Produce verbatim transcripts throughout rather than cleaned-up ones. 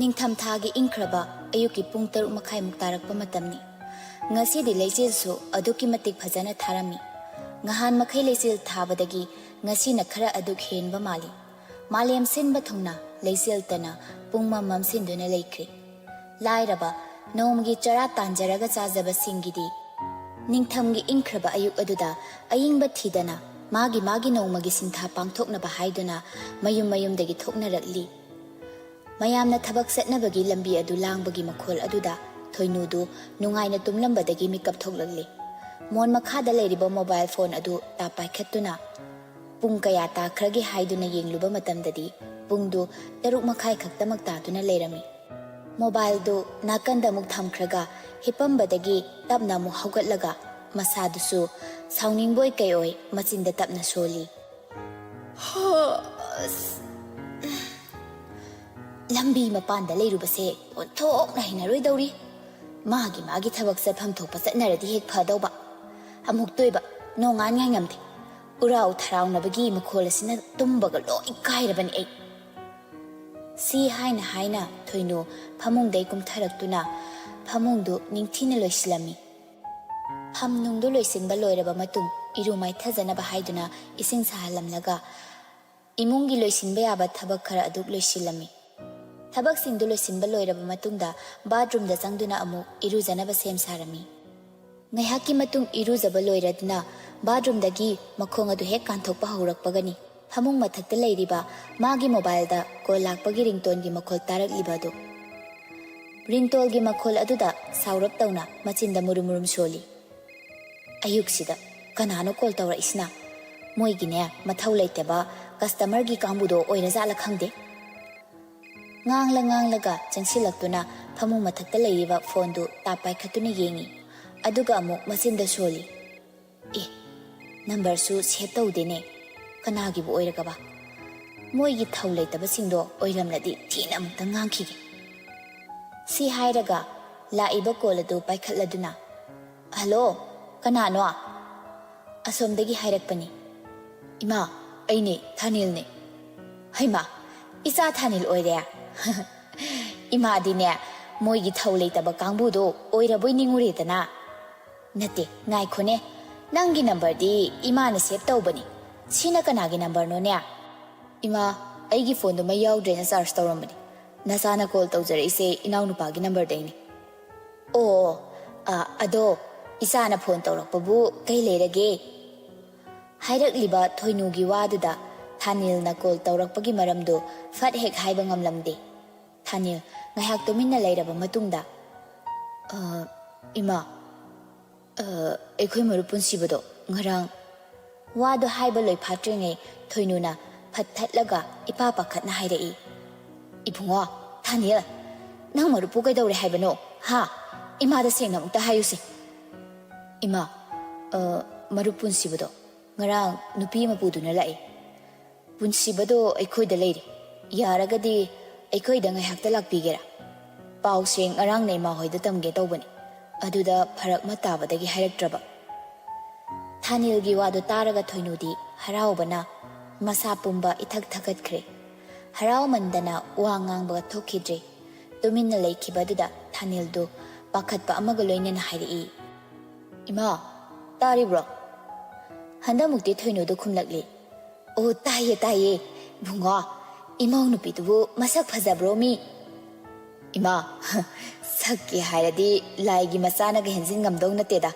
ꯅꯤꯡꯊꯝꯊꯥꯒꯤ ꯏꯪꯈ꯭ꯔꯕ ꯑꯌꯨꯛꯀꯤ ꯄꯨꯡ ꯇꯔꯨꯛ ꯃꯈꯥꯏꯃꯨꯛ ꯇꯥꯔꯛꯄ ꯃꯇꯝꯅꯤ꯫ ꯉꯁꯤꯗꯤ ꯂꯩꯆꯤꯜꯁꯨ ꯑꯗꯨꯛꯀꯤ ꯃꯇꯤꯛ ꯐꯖꯅ ꯊꯥꯔꯝꯃꯤ꯫ ꯉꯍꯥꯟ ꯃꯈꯩ ꯂꯩꯆꯤꯜ ꯊꯥꯕꯗꯒꯤ ꯉꯁꯤꯅ ꯈꯔ ꯑꯗꯨꯛ ꯍꯦꯟꯕ ꯃꯥꯜꯂꯤ꯫ ꯃꯥꯂꯦꯝ ꯁꯤꯟꯕ ꯊꯨꯡꯅ ꯂꯩꯆꯤꯜꯇꯅ ꯄꯨꯡꯃꯝ ꯃꯝꯁꯤꯟꯗꯨꯅ ꯂꯩꯈ꯭ꯔꯦ꯫ ꯂꯥꯏꯔꯕ, ꯅꯣꯡꯃꯒꯤ ꯆꯔꯥ ꯇꯥꯟꯖꯔꯒ ꯆꯥꯖꯕꯁꯤꯡꯒꯤꯗꯤ ꯅꯤꯡꯊꯝꯒꯤ ꯏꯪꯈ꯭ꯔꯕ ꯑꯌꯨꯛ ꯑꯗꯨꯗ ꯑꯏꯪꯕ ꯊꯤꯗꯅ ꯃꯥꯒꯤ ꯃꯥꯒꯤ ꯅꯣꯡꯃꯒꯤ ꯁꯤꯟꯊꯥ ꯄꯥꯡꯊꯣꯛꯅꯕ ꯍꯥꯏꯗꯨꯅ ꯃꯌꯨꯝ ꯃꯌꯨꯝꯗꯒꯤ ꯊꯣꯛꯅꯔꯛꯂꯤ꯫ ꯃꯌꯥꯝꯅ ꯊꯕꯛ ꯆꯠꯅꯕꯒꯤ ꯂꯝꯕꯤ ꯑꯗꯨ ꯂꯥꯡꯕꯒꯤ ꯃꯈꯣꯜ ꯑꯗꯨꯗ ꯊꯣꯏꯅꯨꯗꯨ ꯅꯨꯡꯉꯥꯏꯅ ꯇꯨꯝꯂꯝꯕꯗꯒꯤ ꯃꯤꯀꯞ ꯊꯣꯛꯂꯛꯂꯤ꯫ ꯃꯣꯟ ꯃꯈꯥꯗ ꯂꯩꯔꯤꯕ ꯃꯣꯕꯥꯏꯜ ꯐꯣꯟ ꯑꯗꯨ ꯇꯥꯞ ꯄꯥꯏꯈꯠꯇꯨꯅ ꯄꯨꯡ ꯀꯌꯥ ꯇꯥꯈ꯭ꯔꯒꯦ ꯍꯥꯏꯗꯨꯅ ꯌꯦꯡꯂꯨꯕ ꯃꯇꯝꯗꯗꯤ ꯄꯨꯡꯗꯨ ꯇꯔꯨꯛ ꯃꯈꯥꯏ ꯈꯛꯇꯃꯛ ꯇꯥꯗꯨꯅ ꯂꯩꯔꯝꯃꯤ꯫ ꯃꯣꯕꯥꯏꯜꯗꯨ ꯅꯥꯀꯟꯗ ꯑꯃꯨꯛ ꯊꯝꯈ꯭ꯔꯒ ꯍꯤꯞꯄꯝꯕꯗꯒꯤ ꯇꯞꯅ ꯑꯃꯨꯛ ꯍꯧꯒꯠꯂꯒ ꯃꯁꯥꯗꯨꯁꯨ ꯁꯥꯎꯅꯤꯡꯕꯣꯏ ꯀꯩꯑꯣꯏ ꯃꯆꯤꯟꯗ ꯇꯞꯅ ꯁꯣꯜꯂꯤ꯫ ꯂꯝꯕꯤ ꯃꯄꯥꯟꯗ ꯂꯩꯔꯨꯕꯁꯦ ꯑꯣꯟꯊꯣꯛꯅ ꯍꯩꯅꯔꯣꯏꯗꯧꯔꯤ꯫ ꯃꯥꯒꯤ ꯃꯥꯒꯤ ꯊꯕꯛ ꯆꯠꯐꯝ ꯊꯣꯛꯄ ꯆꯠꯅꯔꯗꯤ ꯍꯦꯛ ꯐꯗꯧꯕ꯫ ꯑꯃꯨꯛꯇꯣꯏꯕ, ꯅꯣꯡꯉꯥꯟ ꯉꯥꯏ ꯉꯝꯗꯦ꯫ ꯎꯔꯥꯎ ꯊꯔꯥꯎꯅꯕꯒꯤ ꯃꯈꯣꯜ ꯑꯁꯤꯅ ꯇꯨꯝꯕꯒ ꯂꯣꯏ ꯀꯥꯏꯔꯕꯅꯤ ꯑꯩ꯫ ꯁꯤ ꯍꯥꯏꯅ ꯍꯥꯏꯅ ꯊꯣꯏꯅꯨ ꯐꯃꯨꯡꯗꯩ ꯀꯨꯝꯊꯔꯛꯇꯨꯅ ꯐꯃꯨꯡꯗꯨ ꯅꯤꯡꯊꯤꯅ ꯂꯣꯏꯁꯤꯜꯂꯝꯃꯤ꯫ ꯐꯝ ꯅꯨꯡꯗꯨ ꯂꯣꯏꯁꯤꯟꯕ ꯂꯣꯏꯔꯕ ꯃꯇꯨꯡ ꯏꯔꯨ ꯃꯥꯏꯊꯖꯅꯕ ꯍꯥꯏꯗꯨꯅ ꯏꯁꯤꯡ ꯁꯥꯍꯜꯂꯝꯂꯒ ꯏꯃꯨꯡꯒꯤ ꯂꯣꯏꯁꯤꯟꯕ ꯌꯥꯕ ꯊꯕꯛ ꯈꯔ ꯑꯗꯨ ꯂꯣꯏꯁꯤꯜꯂꯝꯃꯤ꯫ ꯊꯕꯛꯁꯤꯡꯗꯨ ꯂꯣꯏꯁꯤꯟꯕ ꯂꯣꯏꯔꯕ ꯃꯇꯨꯡꯗ ꯕꯥꯠꯔꯨꯝꯗ ꯆꯪꯗꯨꯅ ꯑꯃꯨꯛ ꯏꯔꯨꯖꯅꯕ ꯁꯦꯝ ꯁꯥꯔꯝꯃꯤ꯫ ꯉꯥꯏꯍꯥꯛꯀꯤ ꯃꯇꯨꯡ ꯏꯔꯨꯖꯕ ꯂꯣꯏꯔꯗꯨꯅ ꯕꯥꯠꯔꯨꯝꯗꯒꯤ ꯃꯈꯣꯡ ꯑꯗꯨ ꯍꯦꯛ ꯀꯥꯟꯊꯣꯛꯄ ꯍꯧꯔꯛꯄꯒꯅꯤ ꯐꯃꯨꯡ ꯃꯊꯛꯇ ꯂꯩꯔꯤꯕ ꯃꯥꯒꯤ ꯃꯣꯕꯥꯏꯜꯗ ꯀꯣꯜ ꯂꯥꯛꯄꯒꯤ ꯔꯤꯡꯇꯣꯟꯒꯤ ꯃꯈꯣꯜ ꯇꯥꯔꯛꯂꯤꯕ ꯑꯗꯨ꯫ ꯔꯤꯡꯇꯣꯜꯒꯤ ꯃꯈꯣꯜ ꯑꯗꯨꯗ ꯁꯥꯎꯔꯞ ꯇꯧꯅ ꯃꯆꯤꯟꯗ ꯃꯨꯔꯨꯝ ꯃꯨꯔꯨꯝ ꯁꯣꯜꯂꯤ꯫ ꯑꯌꯨꯛꯁꯤꯗ ꯀꯅꯥꯅꯣ ꯀꯣꯜ ꯇꯧꯔꯛꯏꯁꯤꯅ? ꯃꯣꯏꯒꯤꯅꯦ ꯃꯊꯧ ꯂꯩꯇꯕ ꯀꯁꯇꯃꯔꯒꯤ ꯀꯥꯡꯕꯨꯗꯣ ꯑꯣꯏꯔꯖꯥꯠꯂ ꯈꯪꯗꯦ꯫ ꯉꯥꯡꯂ ꯉꯥꯡꯂꯒ ꯆꯪꯁꯤꯜꯂꯛꯇꯨꯅ ꯐꯃꯨꯡ ꯃꯊꯛꯇ ꯂꯩꯔꯤꯕ ꯐꯣꯟꯗꯨ ꯇꯥꯞ ꯄꯥꯏꯈꯠꯇꯨꯅ ꯌꯦꯡꯉꯤ꯫ ꯑꯗꯨꯒ ꯑꯃꯨꯛ ꯃꯆꯤꯟꯗ ꯁꯣꯜꯂꯤ꯫ ꯑꯦ, ꯅꯝꯕꯔꯁꯨ ꯁꯦꯚ ꯇꯧꯗꯦꯅꯦ꯫ ꯀꯅꯥꯒꯤꯕꯨ ꯑꯣꯏꯔꯒꯕ? ꯃꯣꯏꯒꯤ ꯊꯧ ꯂꯩꯇꯕꯁꯤꯡꯗꯣ ꯑꯣꯏꯔꯝꯂꯗꯤ ꯊꯤꯅ ꯑꯃꯨꯛꯇ ꯉꯥꯡꯈꯤꯒꯦ꯫ ꯁꯤ ꯍꯥꯏꯔꯒ ꯂꯥꯛꯏꯕ ꯀꯣꯜ ꯑꯗꯨ ꯄꯥꯏꯈꯠꯂꯗꯨꯅ, "ꯍꯜꯂꯣ, ꯀꯅꯥꯅꯣ?" ꯑꯁꯣꯝꯗꯒꯤ ꯍꯥꯏꯔꯛꯄꯅꯤ꯫ "ꯏꯃꯥ, ꯑꯩꯅꯦ, ꯊꯥꯅꯤꯜꯅꯦ꯫" "ꯍꯩꯃꯥ, ꯏꯆꯥ ꯊꯥꯅꯤꯜ ꯑꯣꯏꯔꯦ?" ꯏꯃꯥꯗꯤꯅꯦ, ꯃꯣꯏꯒꯤ ꯊꯧ ꯂꯩꯇꯕ ꯀꯥꯡꯕꯨꯗꯣ ꯑꯣꯏꯔꯕꯣꯏ ꯅꯤꯡꯉꯨꯔꯦꯗꯅ꯫ ꯅꯠꯇꯦ, ꯉꯥꯏꯈꯣꯅꯦ, ꯅꯪꯒꯤ ꯅꯝꯕꯔꯗꯤ ꯏꯃꯥꯅ ꯁꯦꯚ ꯇꯧꯕꯅꯤ꯫ ꯁꯤꯅ ꯀꯅꯥꯒꯤ ꯅꯝꯕꯔꯅꯣꯅꯦ? ꯏꯃꯥ, ꯑꯩꯒꯤ ꯐꯣꯟꯗꯨ ꯃꯩ ꯌꯥꯎꯗ꯭ꯔꯦꯅ ꯆꯥꯔꯖ ꯇꯧꯔꯝꯕꯅꯤ꯫ ꯅꯆꯥꯅ ꯀꯣꯜ ꯇꯧꯖꯔꯛꯏꯁꯦ ꯏꯅꯥꯎꯅꯨꯄꯥꯒꯤ ꯅꯝꯕꯔꯗꯩꯅꯤ꯫ ꯑꯣ, ꯑ, ꯑꯗꯣ ꯏꯆꯥꯅ ꯐꯣꯟ ꯇꯧꯔꯛꯄꯕꯨ ꯀꯩ ꯂꯩꯔꯒꯦ? ꯍꯥꯏꯔꯛꯂꯤꯕ ꯊꯣꯏꯅꯨꯒꯤ ꯋꯥꯗꯨꯗ ꯊꯥꯅꯤꯜꯅ ꯀꯣꯜ ꯇꯧꯔꯛꯄꯒꯤ ꯃꯔꯝꯗꯨ ꯐꯠ ꯍꯦꯛ ꯍꯥꯏꯕ ꯉꯝꯂꯝꯗꯦ꯫ ꯊꯥꯅꯤꯜ ꯉꯥꯏꯍꯥꯛ ꯇꯨꯃꯤꯟꯅ ꯂꯩꯔꯕ ꯃꯇꯨꯡꯗ, "ꯑ, ꯏꯃꯥ, ꯑ, ꯑꯩꯈꯣꯏ ꯃꯔꯨꯞ ꯄꯨꯟꯁꯤꯕꯗꯣ ꯉꯔꯥꯡ," ꯋꯥꯗꯨ ꯍꯥꯏꯕ ꯂꯣꯏꯐꯥꯠꯇ꯭ꯔꯤꯉꯩ ꯊꯣꯏꯅꯨꯅ ꯐꯠ ꯊꯠꯂꯒ ꯏꯄꯥ ꯄꯥꯈꯠꯅ ꯍꯥꯏꯔꯛꯏ, "ꯏꯕꯨꯡꯉꯣ, ꯊꯥꯅꯤꯜ, ꯅꯪ ꯃꯔꯨꯞꯄꯨ ꯀꯩꯗꯧꯔꯦ ꯍꯥꯏꯕꯅꯣ? ꯍꯥ? ꯏꯃꯥꯗ ꯁꯦꯡꯅ ꯑꯃꯨꯛꯇ ꯍꯥꯏꯌꯨꯁꯦ꯫" "ꯏꯃꯥ, ꯑ, ꯃꯔꯨꯞ ꯄꯨꯟꯁꯤꯕꯗꯣ ꯉꯔꯥꯡ ꯅꯨꯄꯤ ꯑꯃ ꯄꯨꯗꯨꯅ ꯂꯥꯛꯏ꯫ ꯄꯨꯟꯁꯤꯕꯗꯣ ꯑꯩꯈꯣꯏꯗ ꯂꯩꯔꯤ꯫ ꯌꯥꯔꯒꯗꯤ ꯑꯩꯈꯣꯏꯗ ꯉꯥꯏꯍꯥꯛꯇ ꯂꯥꯛꯄꯤꯒꯦꯔꯥ? ꯄꯥꯎꯁꯦ ꯉꯔꯥꯡꯅ ꯏꯃꯥ ꯍꯣꯏꯗ ꯇꯝꯒꯦ ꯇꯧꯕꯅꯤ, ꯑꯗꯨꯗ ꯐꯔꯛ ꯑꯃ ꯇꯥꯕꯗꯒꯤ ꯍꯥꯏꯔꯛꯇ꯭ꯔꯕ꯫" ꯊꯥꯅꯤꯜꯒꯤ ꯋꯥꯗꯨ ꯇꯥꯔꯒ ꯊꯣꯏꯅꯨꯗꯤ ꯍꯔꯥꯎꯕꯅ ꯃꯁꯥ ꯄꯨꯝꯕ ꯏꯊꯛ ꯊꯛꯀꯠꯈ꯭ꯔꯦ꯫ ꯍꯔꯥꯎꯃꯟꯗꯅ ꯋꯥ ꯉꯥꯡꯕꯒ ꯊꯣꯛꯈꯤꯗ꯭ꯔꯦ꯫ ꯇꯨꯃꯤꯟꯅ ꯂꯩꯈꯤꯕꯗꯨꯗ ꯊꯥꯅꯤꯜꯗꯨ ꯄꯥꯈꯠꯄ ꯑꯃꯒ ꯂꯣꯏꯅꯅ ꯍꯥꯏꯔꯛꯏ, "ꯏꯃꯥ, ꯇꯥꯔꯤꯕ꯭ꯔꯣ?" ꯍꯟꯗꯛꯃꯨꯛꯇꯤ ꯊꯣꯏꯅꯨꯗꯨ ꯈꯨꯝꯂꯛꯂꯤ, "ꯑꯣ, ꯇꯥꯏꯌꯦ, ꯇꯥꯏꯌꯦ꯫ ꯕꯨꯡꯉꯣ, ꯏꯃꯧ ꯅꯨꯄꯤꯗꯨꯕꯨ ꯃꯁꯛ ꯐꯖꯕ꯭ꯔꯣ ꯃꯤ?" "ꯏꯃꯥ, ꯁꯛꯀꯤ ꯍꯥꯏꯔꯗꯤ ꯂꯥꯏꯒꯤ ꯃꯆꯥꯅꯒ ꯍꯦꯟꯖꯤꯟ ꯉꯝꯗꯧ ꯅꯠꯇꯦꯗ꯫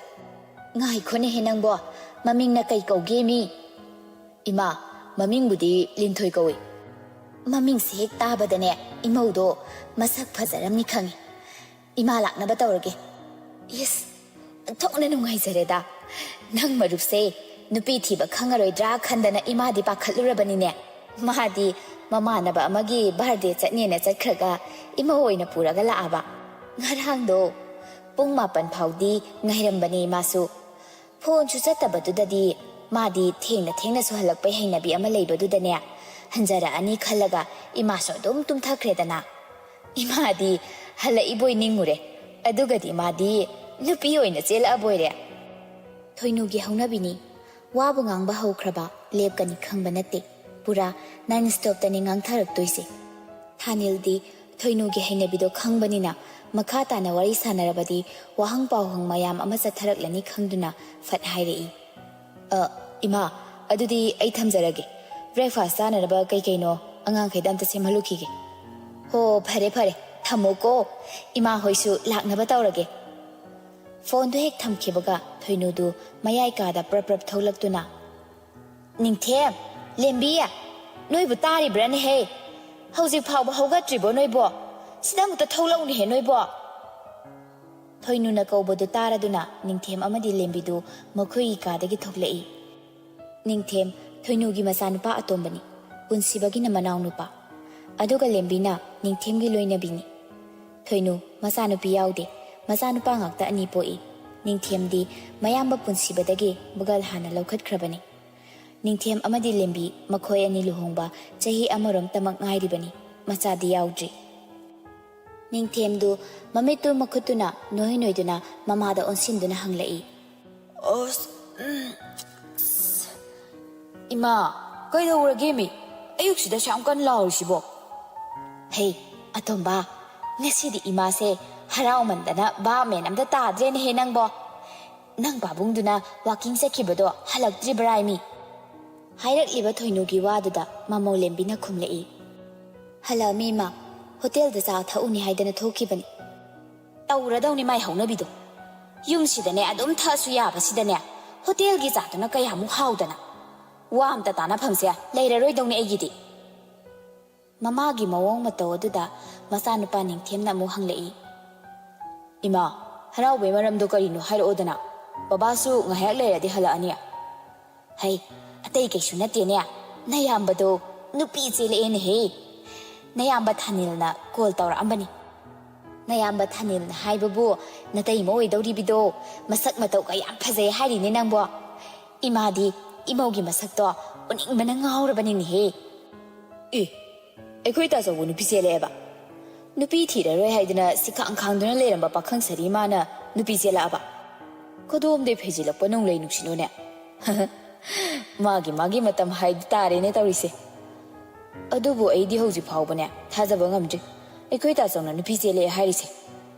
ꯉꯥꯏꯈꯣꯅꯦꯍꯦ ꯅꯪꯕꯣ, ꯃꯃꯤꯡꯅ ꯀꯩ ꯀꯧꯒꯦ ꯃꯤ?" "ꯏꯃꯥ, ꯃꯃꯤꯡꯕꯨꯗꯤ ꯂꯤꯟꯊꯣꯏ ꯀꯧꯏ꯫" ꯃꯃꯤꯡꯁꯦ ꯍꯦꯛ ꯇꯥꯕꯗꯅꯦ, ꯏꯃꯧꯗꯣ ꯃꯁꯛ ꯐꯖꯔꯝꯅꯤ ꯈꯪꯉꯤ꯫ "ꯏꯃꯥ ꯂꯥꯛꯅꯕ ꯇꯧꯔꯒꯦ꯫" ꯏꯁ, ꯑꯣꯟꯊꯣꯛꯅ ꯅꯨꯡꯉꯥꯏꯖꯔꯦꯗ꯫ ꯅꯪ ꯃꯔꯨꯞꯁꯦ ꯅꯨꯄꯤ ꯊꯤꯕ ꯈꯪꯉꯔꯣꯏꯗ꯭ꯔꯥ ꯈꯟꯗꯅ ꯏꯃꯥꯗꯤ ꯄꯥꯈꯠꯂꯨꯔꯕꯅꯤꯅꯦ꯫ ꯃꯥꯗꯤ ꯃꯃꯥꯟꯅꯕ ꯑꯃꯒꯤ ꯕꯥꯔꯗꯦ ꯆꯠꯅꯦꯅ ꯆꯠꯈ꯭ꯔꯒ ꯏꯃꯧ ꯑꯣꯏꯅ ꯄꯨꯔꯒ ꯂꯥꯛꯑꯕ꯫ ꯉꯔꯥꯡꯗꯣ ꯄꯨꯡ ꯃꯥꯄꯟ ꯐꯥꯎꯗꯤ ꯉꯥꯏꯔꯝꯕꯅꯤ ꯏꯃꯥꯁꯨ꯫ ꯐꯣꯟꯁꯨ ꯆꯠꯇꯕꯗꯨꯗꯗꯤ ꯃꯥꯗꯤ ꯊꯦꯡꯅ ꯊꯦꯡꯅꯁꯨ ꯍꯜꯂꯛꯄꯩ ꯍꯩꯅꯕꯤ ꯑꯃ ꯂꯩꯕꯗꯨꯗꯅꯦ, ꯍꯟꯖꯔꯛꯑꯅꯤ ꯈꯜꯂꯒ ꯏꯃꯥꯁꯨ ꯑꯗꯨꯝ ꯇꯨꯝꯊꯈ꯭ꯔꯦꯗꯅ꯫ ꯏꯃꯥꯗꯤ ꯍꯜꯂꯛꯏꯕꯣꯏ ꯅꯤꯡꯉꯨꯔꯦ, ꯑꯗꯨꯒꯗꯤ ꯃꯥꯗꯤ ꯅꯨꯄꯤ ꯑꯣꯏꯅ ꯆꯦꯜꯂꯛꯑꯕꯣꯏꯔꯦ꯫ ꯊꯣꯏꯅꯨꯒꯤ ꯍꯧꯅꯕꯤꯅꯤ꯫ ꯋꯥꯕꯨ ꯉꯥꯡꯕ ꯍꯧꯈ꯭ꯔꯕ ꯂꯦꯞꯀꯅꯤ ꯈꯪꯕ ꯅꯠꯇꯦ꯫ ꯄꯨꯔꯥ ꯅꯟ ꯁ꯭ꯇꯣꯞꯇꯅꯤ ꯉꯥꯡꯊꯔꯛꯇꯣꯏꯁꯦ꯫ ꯊꯥꯅꯤꯜꯗꯤ ꯊꯣꯏꯅꯨꯒꯤ ꯍꯩꯅꯕꯤꯗꯣ ꯈꯪꯕꯅꯤꯅ ꯃꯈꯥ ꯇꯥꯅ ꯋꯥꯔꯤ ꯁꯥꯟꯅꯔꯕꯗꯤ ꯋꯥꯍꯪ ꯄꯥꯎꯍꯪ ꯃꯌꯥꯝ ꯑꯃ ꯆꯠꯊꯔꯛꯂꯅꯤ ꯈꯪꯗꯨꯅ ꯐꯠ ꯍꯥꯏꯔꯛꯏ꯫ "ꯑ, ꯏꯃꯥ, ꯑꯗꯨꯗꯤ ꯑꯩ ꯊꯝꯖꯔꯒꯦ꯫ ꯕ꯭ꯔꯦꯛꯐꯥꯁ ꯆꯥꯅꯅꯕ ꯀꯩ ꯀꯩꯅꯣ ꯑꯉꯥꯡꯈꯩꯗ ꯑꯝꯇ ꯁꯦꯝꯍꯜꯂꯨꯈꯤꯒꯦ꯫" "ꯍꯣ, ꯐꯔꯦ ꯐꯔꯦ, ꯊꯝꯃꯣꯀꯣ꯫ ꯏꯃꯥ ꯍꯣꯏꯁꯨ ꯂꯥꯛꯅꯕ ꯇꯧꯔꯒꯦ꯫" ꯐꯣꯟꯗꯨ ꯍꯦꯛ ꯊꯝꯈꯤꯕꯒ ꯊꯣꯏꯅꯨꯗꯨ ꯃꯌꯥꯏ ꯀꯥꯗ ꯄ꯭ꯔꯞ ꯄ꯭ꯔꯞ ꯊꯣꯛꯂꯛꯇꯨꯅ, "ꯅꯤꯡꯊꯦꯝ, ꯂꯦꯝꯕꯤ, ꯅꯣꯏꯕꯨ ꯇꯥꯔꯤꯕ꯭ꯔꯥꯅꯦꯍꯦ? ꯍꯧꯖꯤꯛ ꯐꯥꯎꯕ ꯍꯧꯒꯠꯇ꯭ꯔꯤꯕꯣ ꯅꯣꯏꯕꯣ? ꯁꯤꯗ ꯑꯃꯨꯛꯇ ꯊꯣꯛꯂꯛꯎꯅꯦꯍꯦ ꯅꯣꯏꯕꯣ!" ꯊꯣꯏꯅꯨꯅ ꯀꯧꯕꯗꯨ ꯇꯥꯔꯗꯨꯅ ꯅꯤꯡꯊꯦꯝ ꯑꯃꯗꯤ ꯂꯦꯝꯕꯤꯗꯨ ꯃꯈꯣꯏꯒꯤ ꯀꯥꯗꯒꯤ ꯊꯣꯛꯂꯛꯏ꯫ ꯅꯤꯡꯊꯦꯝ ꯊꯣꯏꯅꯨꯒꯤ ꯃꯆꯥꯅꯨꯄꯥ ꯑꯇꯣꯝꯕꯅꯤ, ꯄꯨꯟꯁꯤꯕꯒꯤꯅ ꯃꯅꯥꯎꯅꯨꯄꯥ, ꯑꯗꯨꯒ ꯂꯦꯝꯕꯤꯅ ꯅꯤꯡꯊꯦꯝꯒꯤ ꯂꯣꯏꯅꯕꯤꯅꯤ꯫ ꯊꯣꯏꯅꯨ ꯃꯆꯥꯅꯨꯄꯤ ꯌꯥꯎꯗꯦ, ꯃꯆꯥꯅꯨꯄꯥ ꯉꯥꯛꯇ ꯑꯅꯤ ꯄꯣꯛꯏ꯫ ꯅꯤꯡꯊꯦꯝꯗꯤ ꯃꯌꯥꯝꯕ ꯄꯨꯟꯁꯤꯕꯗꯒꯤ ꯕꯒꯜ ꯍꯥꯟꯅ ꯂꯧꯈꯠꯈ꯭ꯔꯕꯅꯤ꯫ ꯅꯤꯡꯊꯦꯝ ꯑꯃꯗꯤ ꯂꯦꯝꯕꯤ ꯃꯈꯣꯏ ꯑꯅꯤ ꯂꯨꯍꯣꯡꯕ ꯆꯍꯤ ꯑꯃꯔꯣꯝꯇꯃꯛ ꯉꯥꯏꯔꯤꯕꯅꯤ, ꯃꯆꯥꯗꯤ ꯌꯥꯎꯗ꯭ꯔꯤ꯫ ꯅꯤꯡꯊꯦꯝꯗꯨ ꯃꯃꯤꯠꯇꯨ ꯃꯈꯨꯠꯇꯨꯅ ꯅꯣꯏ ꯅꯣꯏꯗꯨꯅ ꯃꯃꯥꯗ ꯑꯣꯟꯁꯤꯟꯗꯨꯅ ꯍꯪꯂꯛꯏ꯫ "ꯑꯁ, ꯎꯝ, ꯑꯁ, ꯏꯃꯥ, ꯀꯩꯗꯧꯔꯒꯦ ꯃꯤ? ꯑꯌꯨꯛꯁꯤꯗ ꯁꯨꯛ ꯌꯥꯝ ꯀꯟꯅ ꯂꯥꯎꯔꯤꯁꯤꯕꯣ?" "ꯍꯦ, ꯑꯇꯣꯝꯕ, ꯉꯁꯤꯗꯤ ꯏꯃꯥꯁꯦ ꯍꯔꯥꯎꯃꯟꯗꯅ ꯚꯥꯞ ꯃꯦꯟ ꯑꯝꯇ ꯇꯥꯗ꯭ꯔꯦꯅꯦꯍꯦ ꯅꯪꯕꯣ꯫ ꯅꯪ ꯄꯥꯕꯨꯡꯗꯨꯅ ꯋꯥꯀꯤꯡ ꯆꯠꯈꯤꯕꯗꯣ ꯍꯜꯂꯛꯇ꯭ꯔꯤꯕ꯭ꯔꯥꯏ ꯃꯤ?" ꯍꯥꯏꯔꯛꯂꯤꯕ ꯊꯣꯏꯅꯨꯒꯤ ꯋꯥꯗꯨꯗ ꯃꯃꯧ ꯂꯦꯝꯕꯤꯅ ꯈꯨꯝꯂꯛꯏ꯫ "ꯍꯜꯂꯛꯑꯃꯤ ꯏꯃꯥ, ꯍꯣꯇꯦꯜꯗ ꯆꯥ ꯊꯛꯎꯅꯤ ꯍꯥꯏꯗꯅ ꯊꯣꯛꯈꯤꯕꯅꯤ꯫" "ꯇꯧꯔꯗꯧꯅꯤ ꯃꯥꯏ ꯍꯧꯅꯕꯤꯗꯣ꯫ ꯌꯨꯝꯁꯤꯗꯅꯦ ꯑꯗꯨꯝ ꯊꯛꯑꯁꯨ ꯌꯥꯕꯁꯤꯗꯅꯦ ꯍꯣꯇꯦꯜꯒꯤ ꯆꯥꯗꯨꯅ ꯀꯌꯥꯃꯨꯛ ꯍꯥꯎꯗꯅ꯫ ꯋꯥ ꯑꯝꯇ ꯇꯥꯅꯐꯝꯁꯦ ꯂꯩꯔꯔꯣꯏꯗꯧꯅꯤ ꯑꯩꯒꯤꯗꯤ꯫" ꯃꯃꯥꯒꯤ ꯃꯑꯣꯡ ꯃꯇꯧ ꯑꯗꯨꯗ ꯃꯆꯥꯅꯨꯄꯥ ꯅꯤꯡꯊꯦꯝꯅ ꯑꯃꯨꯛ ꯍꯪꯂꯛꯏ꯫ "ꯏꯃꯥ, ꯍꯔꯥꯎꯕꯩ ꯃꯔꯝꯗꯣ ꯀꯔꯤꯅꯣ ꯍꯥꯏꯔꯛꯑꯣꯗꯅ꯫ ꯕꯕꯥꯁꯨ ꯉꯥꯏꯍꯥꯛ ꯂꯩꯔꯗꯤ ꯍꯜꯂꯛꯑꯅꯤ꯫" "ꯍꯩ, ꯑꯇꯩ ꯀꯩꯁꯨ ꯅꯠꯇꯦꯅꯦ, ꯅꯌꯥꯝꯕꯗꯣ ꯅꯨꯄꯤ ꯆꯦꯜꯂꯛꯑꯦꯅꯦꯍꯦ꯫ ꯅꯌꯥꯝꯕ ꯊꯥꯅꯤꯜꯅ ꯀꯣꯜ ꯇꯧꯔꯛꯑꯝꯕꯅꯤ꯫" "ꯅꯌꯥꯝꯕ ꯊꯥꯅꯤꯜꯅ ꯍꯥꯏꯕꯕꯨ ꯅꯇꯩꯃ ꯑꯣꯏꯗꯧꯔꯤꯕꯤꯗꯣ? ꯃꯁꯛ ꯃꯇꯧꯒ ꯌꯥꯝ ꯐꯖꯩ ꯍꯥꯏꯔꯤꯅꯦ ꯅꯪꯕꯣ꯫ ꯏꯃꯥꯗꯤ ꯏꯃꯧꯒꯤ ꯃꯁꯛꯇꯣ ꯎꯅꯤꯡꯕꯅ ꯉꯥꯎꯔꯕꯅꯤꯅꯦꯍꯦ꯫" "ꯑꯦ, ꯑꯩꯈꯣꯏ ꯇꯥꯆꯧꯕꯨ ꯅꯨꯄꯤ ꯆꯦꯜꯂꯛꯑꯦꯕ? ꯅꯨꯄꯤ ꯊꯤꯔꯔꯣꯏ ꯍꯥꯏꯗꯅ ꯁꯤꯈꯥꯡ ꯈꯥꯡꯗꯨꯅ ꯂꯩꯔꯝꯕ ꯄꯥꯈꯪ ꯁꯥꯔꯤ ꯃꯥꯅ ꯅꯨꯄꯤ ꯆꯦꯜꯂꯛꯑꯕ? ꯀꯗꯣꯝꯗꯩ ꯐꯩꯖꯤꯜꯂꯛꯄ ꯅꯣꯡꯂꯩ ꯅꯨꯡꯁꯤꯠꯅꯣꯅꯦ?" "ꯃꯥꯒꯤ ꯃꯥꯒꯤ ꯃꯇꯝ ꯍꯥꯏꯗꯨ ꯇꯥꯔꯦꯅꯦ ꯇꯧꯔꯤꯁꯦ꯫ ꯑꯗꯨꯕꯨ ꯑꯩꯗꯤ ꯍꯧꯖꯤꯛ ꯐꯥꯎꯕꯅꯦ ꯊꯥꯖꯕ ꯉꯝꯗ꯭ꯔꯤ꯫ ꯑꯩꯈꯣꯏ ꯇꯥꯆꯧꯅ ꯅꯨꯄꯤ ꯆꯦꯜꯂꯛꯑꯦ ꯍꯥꯏꯔꯤꯁꯦ?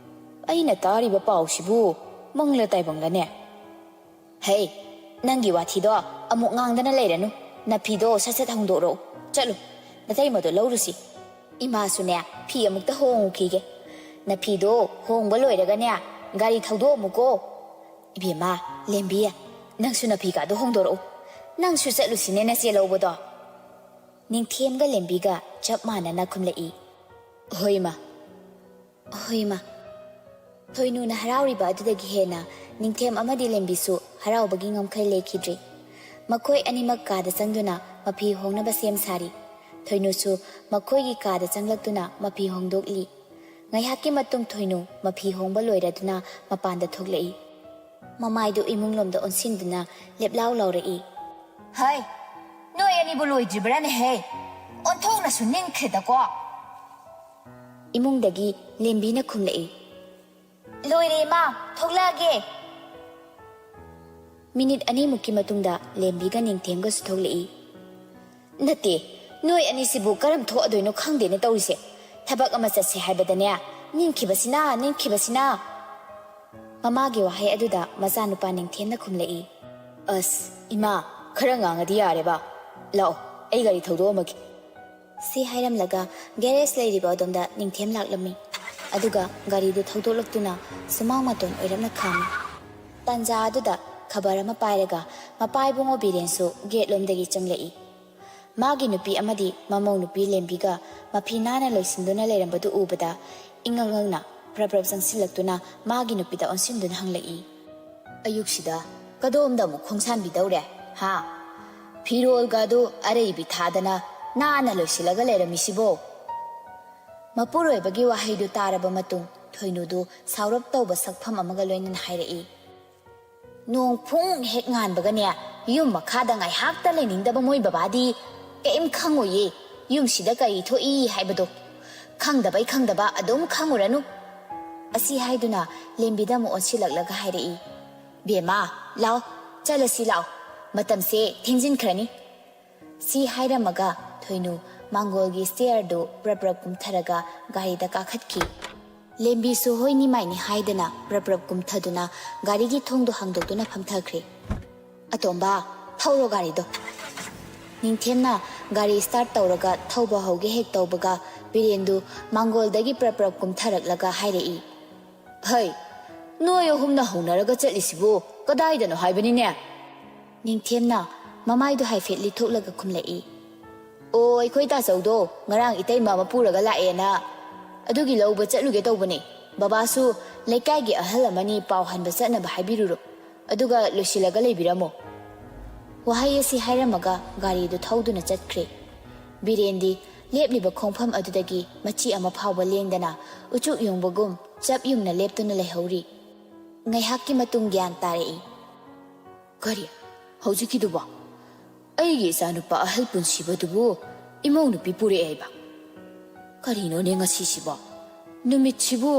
ꯑꯩꯅ ꯇꯥꯔꯤꯕ ꯄꯥꯎꯁꯤꯕꯨ ꯃꯪꯂ ꯇꯥꯏꯕꯪꯂꯅꯦ? ꯍꯩ, ꯅꯪꯒꯤ ꯋꯥꯊꯤꯗꯣ ꯑꯃꯨꯛ ꯉꯥꯡꯗꯅ ꯂꯩꯔꯅꯨ꯫ ꯅꯐꯤꯗꯣ ꯁꯠ ꯁꯠ ꯍꯣꯡꯗꯣꯛꯔꯛꯎ꯫ ꯆꯠꯂꯨ, ꯅꯇꯩꯃꯗꯣ ꯂꯧꯔꯨꯁꯤ꯫ ꯏꯃꯥꯁꯨꯅꯦ, ꯐꯤ ꯑꯃꯨꯛꯇ ꯍꯣꯡꯉꯨꯈꯤꯒꯦ꯫ ꯅꯐꯤꯗꯣ ꯍꯣꯡꯕ ꯂꯣꯏꯔꯒꯅꯦ, ꯒꯥꯔꯤ ꯊꯧꯗꯣꯛꯑꯝꯃꯨꯀꯣ꯫ ꯏꯕꯦꯝꯃ, ꯂꯦꯝꯕꯤ, ꯅꯪꯁꯨ ꯅꯐꯤꯒꯥꯗꯣ ꯍꯣꯡꯗꯣꯔꯛꯎ꯫ ꯅꯪꯁꯨ ꯆꯠꯂꯨꯁꯤꯅꯦ ꯅꯆꯦ ꯂꯧꯕꯗꯣ꯫ ꯅꯤꯡꯊꯦꯝꯒ ꯂꯦꯝꯕꯤꯒ ꯆꯞ ꯃꯥꯟꯅꯅ ꯈꯨꯝꯂꯛꯏ꯫ ꯍꯣꯏ, ꯏꯃꯥ꯫ ꯍꯣꯏ, ꯏꯃꯥ꯫ ꯊꯣꯏꯅꯨꯅ ꯍꯔꯥꯎꯔꯤꯕ ꯑꯗꯨꯗꯒꯤ ꯍꯦꯟꯅ ꯅꯤꯡꯊꯦꯝ ꯑꯃꯗꯤ ꯂꯦꯝꯕꯤꯁꯨ ꯍꯔꯥꯎꯕꯒꯤ ꯉꯝꯈꯩ ꯂꯩꯈꯤꯗ꯭ꯔꯤ꯫ ꯃꯈꯣꯏ ꯑꯅꯤꯃꯛ ꯀꯥꯗ ꯆꯪꯗꯨꯅ ꯃꯐꯤ ꯍꯣꯡꯅꯕ ꯁꯦꯝ ꯁꯥꯔꯤ꯫ ꯊꯣꯏꯅꯨꯁꯨ ꯃꯈꯣꯏꯒꯤ ꯀꯥꯗ ꯆꯪꯂꯛꯇꯨꯅ ꯃꯐꯤ ꯍꯣꯡꯗꯣꯛꯂꯤ꯫ ꯉꯥꯏꯍꯥꯛꯀꯤ ꯃꯇꯨꯡ ꯊꯣꯏꯅꯨ ꯃꯐꯤ ꯍꯣꯡꯕ ꯂꯣꯏꯔꯗꯨꯅ ꯃꯄꯥꯟꯗ ꯊꯣꯛꯂꯛꯏ꯫ ꯃꯃꯥꯏꯗꯨ ꯏꯃꯨꯡꯂꯣꯝꯗ ꯑꯣꯟꯁꯤꯟꯗꯨꯅ ꯂꯦꯞꯂꯥꯎ ꯂꯥꯎꯔꯛꯏ꯫ ꯍꯩ, ꯅꯣꯏ ꯑꯅꯤꯕꯨ ꯂꯣꯏꯗ꯭ꯔꯤꯕ꯭ꯔꯥꯅꯦꯍꯦ? ꯑꯣꯟꯊꯣꯛꯅꯁꯨ ꯅꯤꯡꯈ꯭ꯔꯦꯗꯀꯣ꯫ ꯏꯃꯨꯡꯗꯒꯤ ꯂꯦꯝꯕꯤꯅ ꯈꯨꯝꯂꯛꯏ꯫ ꯂꯣꯏꯔꯦ ꯏꯃꯥ, ꯊꯣꯛꯂꯛꯑꯒꯦ꯫ ꯃꯤꯅꯤꯠ ꯑꯅꯤꯃꯨꯛꯀꯤ ꯃꯇꯨꯡꯗ ꯂꯦꯝꯕꯤꯒ ꯅꯤꯡꯊꯦꯝꯒꯁꯨ ꯊꯣꯛꯂꯛꯏ꯫ ꯅꯠꯇꯦ, ꯅꯣꯏ ꯑꯅꯤꯁꯤꯕꯨ ꯀꯔꯝ ꯊꯣꯛꯑꯗꯣꯏꯅꯣ ꯈꯪꯗꯦꯅꯦ ꯇꯧꯔꯤꯁꯦ꯫ ꯊꯕꯛ ꯑꯃ ꯆꯠꯁꯦ ꯍꯥꯏꯕꯗꯅꯦ, ꯅꯤꯡꯈꯤꯕꯁꯤꯅ, ꯅꯤꯡꯈꯤꯕꯁꯤꯅ꯫ ꯃꯃꯥꯒꯤ ꯋꯥꯍꯩ ꯑꯗꯨꯗ ꯃꯆꯥꯅꯨꯄꯥ ꯅꯤꯡꯊꯦꯝꯅ ꯈꯨꯝꯂꯛꯏ꯫ ꯑꯁ, ꯏꯃꯥ, ꯈꯔ ꯉꯥꯡꯉꯗꯤ ꯌꯥꯔꯦꯕ꯫ ꯂꯥꯛꯑꯣ, ꯑꯩ ꯒꯥꯔꯤ ꯊꯧꯗꯣꯛꯑꯝꯃꯒꯦ꯫ ꯁꯤ ꯍꯥꯏꯔꯝꯂꯒ ꯒꯦꯔꯦꯖ ꯂꯩꯔꯤꯕ ꯑꯗꯣꯝꯗ ꯅꯤꯡꯊꯦꯝ ꯂꯥꯛꯂꯝꯃꯤ꯫ ꯑꯗꯨꯒ ꯒꯥꯔꯤꯗꯨ ꯊꯧꯗꯣꯛꯂꯛꯇꯨꯅ ꯁꯨꯃꯥꯡ ꯃꯇꯣꯟ ꯑꯣꯏꯔꯞꯅ ꯈꯥꯝꯃꯤ꯫ ꯇꯥꯟꯖꯥ ꯑꯗꯨꯗ ꯈꯕꯔ ꯑꯃ ꯄꯥꯏꯔꯒ ꯃꯄꯥ ꯏꯕꯨꯡꯉꯣ ꯕꯤꯔꯦꯟꯁꯨ ꯒꯦꯠꯂꯣꯝꯗꯒꯤ ꯆꯪꯂꯛꯏ꯫ ꯃꯥꯒꯤ ꯅꯨꯄꯤ ꯑꯃꯗꯤ ꯃꯃꯧ ꯅꯨꯄꯤ ꯂꯦꯝꯕꯤꯒ ꯃꯐꯤ ꯅꯥꯟꯅ ꯂꯣꯏꯁꯤꯟꯗꯨꯅ ꯂꯩꯔꯝꯕꯗꯨ ꯎꯕꯗ ꯏꯉꯛ ꯉꯛꯅ ꯄ꯭ꯔꯞ ꯄ꯭ꯔꯞ ꯆꯪꯁꯤꯜꯂꯛꯇꯨꯅ ꯃꯥꯒꯤ ꯅꯨꯄꯤꯗ ꯑꯣꯟꯁꯤꯟꯗꯨꯅ ꯍꯪꯂꯛꯏ꯫ ꯑꯌꯨꯛꯁꯤꯗ ꯀꯗꯣꯝꯗ ꯑꯃꯨꯛ ꯈꯣꯡꯁꯥꯟꯕꯤꯗꯧꯔꯦ, ꯍꯥ? ꯐꯤꯔꯣꯜꯒꯗꯨ ꯑꯔꯩꯕꯤ ꯊꯥꯗꯅ ꯅꯥꯟꯅ ꯂꯣꯏꯁꯤꯜꯂꯒ ꯂꯩꯔꯝꯃꯤꯁꯤꯕꯣ? ꯃꯄꯨꯔꯣꯏꯕꯒꯤ ꯋꯥꯍꯩꯗꯨ ꯇꯥꯔꯕ ꯃꯇꯨꯡ ꯊꯣꯏꯅꯨꯗꯨ ꯁꯥꯎꯔꯞ ꯇꯧꯕ ꯁꯛꯐꯝ ꯑꯃꯒ ꯂꯣꯏꯅꯅ ꯍꯥꯏꯔꯛꯏ꯫ ꯅꯣꯡ ꯐꯨꯡ ꯍꯦꯛ ꯉꯥꯟꯕꯒꯅꯦ, ꯌꯨꯝ ꯃꯈꯥꯗ ꯉꯥꯏꯍꯥꯛꯇ ꯂꯩꯅꯤꯡꯗꯕ ꯃꯣꯏ ꯕꯕꯥꯗꯤ ꯀꯔꯤꯝ ꯈꯪꯉꯣꯏꯌꯦ, ꯌꯨꯝꯁꯤꯗ ꯀꯔꯤ ꯊꯣꯛꯏ ꯍꯥꯏꯕꯗꯣ꯫ ꯈꯪꯗꯕꯩ ꯈꯪꯗꯕ ꯑꯗꯨꯝ ꯈꯪꯉꯨꯔꯅꯨ꯫ ꯑꯁꯤ ꯍꯥꯏꯗꯨꯅ ꯂꯦꯝꯕꯤꯗ ꯑꯃꯨꯛ ꯑꯣꯟꯁꯤꯜꯂꯛꯂꯒ ꯍꯥꯏꯔꯛꯏ꯫ ꯕꯦꯝꯃ, ꯂꯥꯎ, ꯆꯠꯂꯁꯤ ꯂꯥꯎ, ꯃꯇꯝꯁꯦ ꯊꯦꯡꯖꯤꯟꯈ꯭ꯔꯅꯤ꯫ ꯁꯤ ꯍꯥꯏꯔꯝꯃꯒ ꯊꯣꯏꯅꯨ ꯃꯥꯡꯒꯣꯜꯒꯤ ꯁ꯭ꯇꯤꯌꯔꯗꯨ ꯄ꯭ꯔꯞ ꯄ꯭ꯔꯞ ꯀꯨꯝꯊꯔꯒ ꯒꯥꯔꯤꯗ ꯀꯥꯈꯠꯈꯤ꯫ ꯂꯦꯝꯕꯤꯁꯨ ꯍꯣꯏꯅꯤ ꯃꯥꯏꯅꯤ ꯍꯥꯏꯗꯅ ꯄ꯭ꯔꯞ ꯄ꯭ꯔꯞ ꯀꯨꯝꯊꯗꯨꯅ ꯒꯥꯔꯤꯒꯤ ꯊꯣꯡꯗꯨ ꯍꯥꯡꯗꯣꯛꯇꯨꯅ ꯐꯝꯊꯈ꯭ꯔꯦ꯫ "ꯑꯇꯣꯝꯕ, ꯊꯧꯔꯣ ꯒꯥꯔꯤꯗꯣ꯫" ꯅꯤꯡꯊꯦꯝꯅ ꯒꯥꯔꯤ ꯁ꯭ꯇꯥꯔꯠ ꯇꯧꯔꯒ ꯊꯧꯕ ꯍꯧꯒꯦ ꯍꯦꯛ ꯇꯧꯕꯒ ꯕꯤꯔꯦꯟꯗꯨ ꯃꯥꯡꯒꯣꯜꯗꯒꯤ ꯄ꯭ꯔꯞ ꯄ꯭ꯔꯞ ꯀꯨꯝꯊꯔꯛꯂꯒ ꯍꯥꯏꯔꯛꯏ, "ꯍꯩ, ꯅꯣꯏ ꯑꯍꯨꯝꯅ ꯍꯧꯅꯔꯒ ꯆꯠꯂꯤꯁꯤꯕꯨ ꯀꯗꯥꯏꯗꯅꯣ ꯍꯥꯏꯕꯅꯤꯅꯦ?" ꯅꯤꯡꯊꯦꯝꯅ ꯃꯃꯥꯏꯗꯨ ꯍꯥꯏꯐꯦꯠ ꯂꯤꯊꯣꯛꯂꯒ ꯈꯨꯝꯂꯛꯏ, "ꯑꯣ, ꯑꯩꯈꯣꯏ ꯇꯥꯆꯧꯗꯣ ꯉꯔꯥꯡ ꯏꯇꯩꯃ ꯑꯃ ꯄꯨꯔꯒ ꯂꯥꯛꯑꯦꯅ ꯑꯗꯨꯒꯤ ꯂꯧꯕ ꯆꯠꯂꯨꯒꯦ ꯇꯧꯕꯅꯦ꯫ ꯕꯕꯥꯁꯨ ꯂꯩꯀꯥꯏꯒꯤ ꯑꯍꯜ ꯑꯃꯅꯤ ꯄꯥꯎ ꯍꯟꯕ ꯆꯠꯅꯕ ꯍꯥꯏꯕꯤꯔꯨꯔꯣ, ꯑꯗꯨꯒ ꯂꯣꯏꯁꯤꯜꯂꯒ ꯂꯩꯕꯤꯔꯝꯃꯣ꯫" ꯋꯥꯍꯩ ꯑꯁꯤ ꯍꯥꯏꯔꯝꯃꯒ ꯒꯥꯔꯤꯗꯨ ꯊꯧꯗꯨꯅ ꯆꯠꯈ꯭ꯔꯦ꯫ ꯕꯤꯔꯦꯟꯗꯤ ꯂꯦꯞꯂꯤꯕ ꯈꯣꯡꯐꯝ ꯑꯗꯨꯗꯒꯤ ꯃꯆꯤ ꯑꯃ ꯐꯥꯎꯕ ꯂꯦꯡꯗꯅ ꯎꯆꯨꯛ ꯌꯨꯡꯕꯒꯨꯝ ꯆꯞ ꯌꯨꯡꯅ ꯂꯦꯞꯇꯨꯅ ꯂꯩꯍꯧꯔꯤ꯫ ꯉꯥꯏꯍꯥꯛꯀꯤ ꯃꯇꯨꯡ ꯒ꯭ꯌꯥꯟ ꯇꯥꯔꯛꯏ꯫ "ꯀꯔꯤ? ꯍꯧꯖꯤꯛꯀꯤꯗꯨꯕꯣ? ꯑꯩꯒꯤ ꯏꯆꯥꯅꯨꯄꯥ ꯑꯍꯜ ꯄꯨꯟꯁꯤꯕꯗꯨꯕꯨ ꯏꯃꯧ ꯅꯨꯄꯤ ꯄꯨꯔꯛꯑꯦ ꯍꯥꯏꯕ? ꯀꯔꯤꯅꯣꯅꯦ ꯉꯁꯤꯁꯤꯕꯣ? ꯅꯨꯃꯤꯠꯁꯤꯕꯨ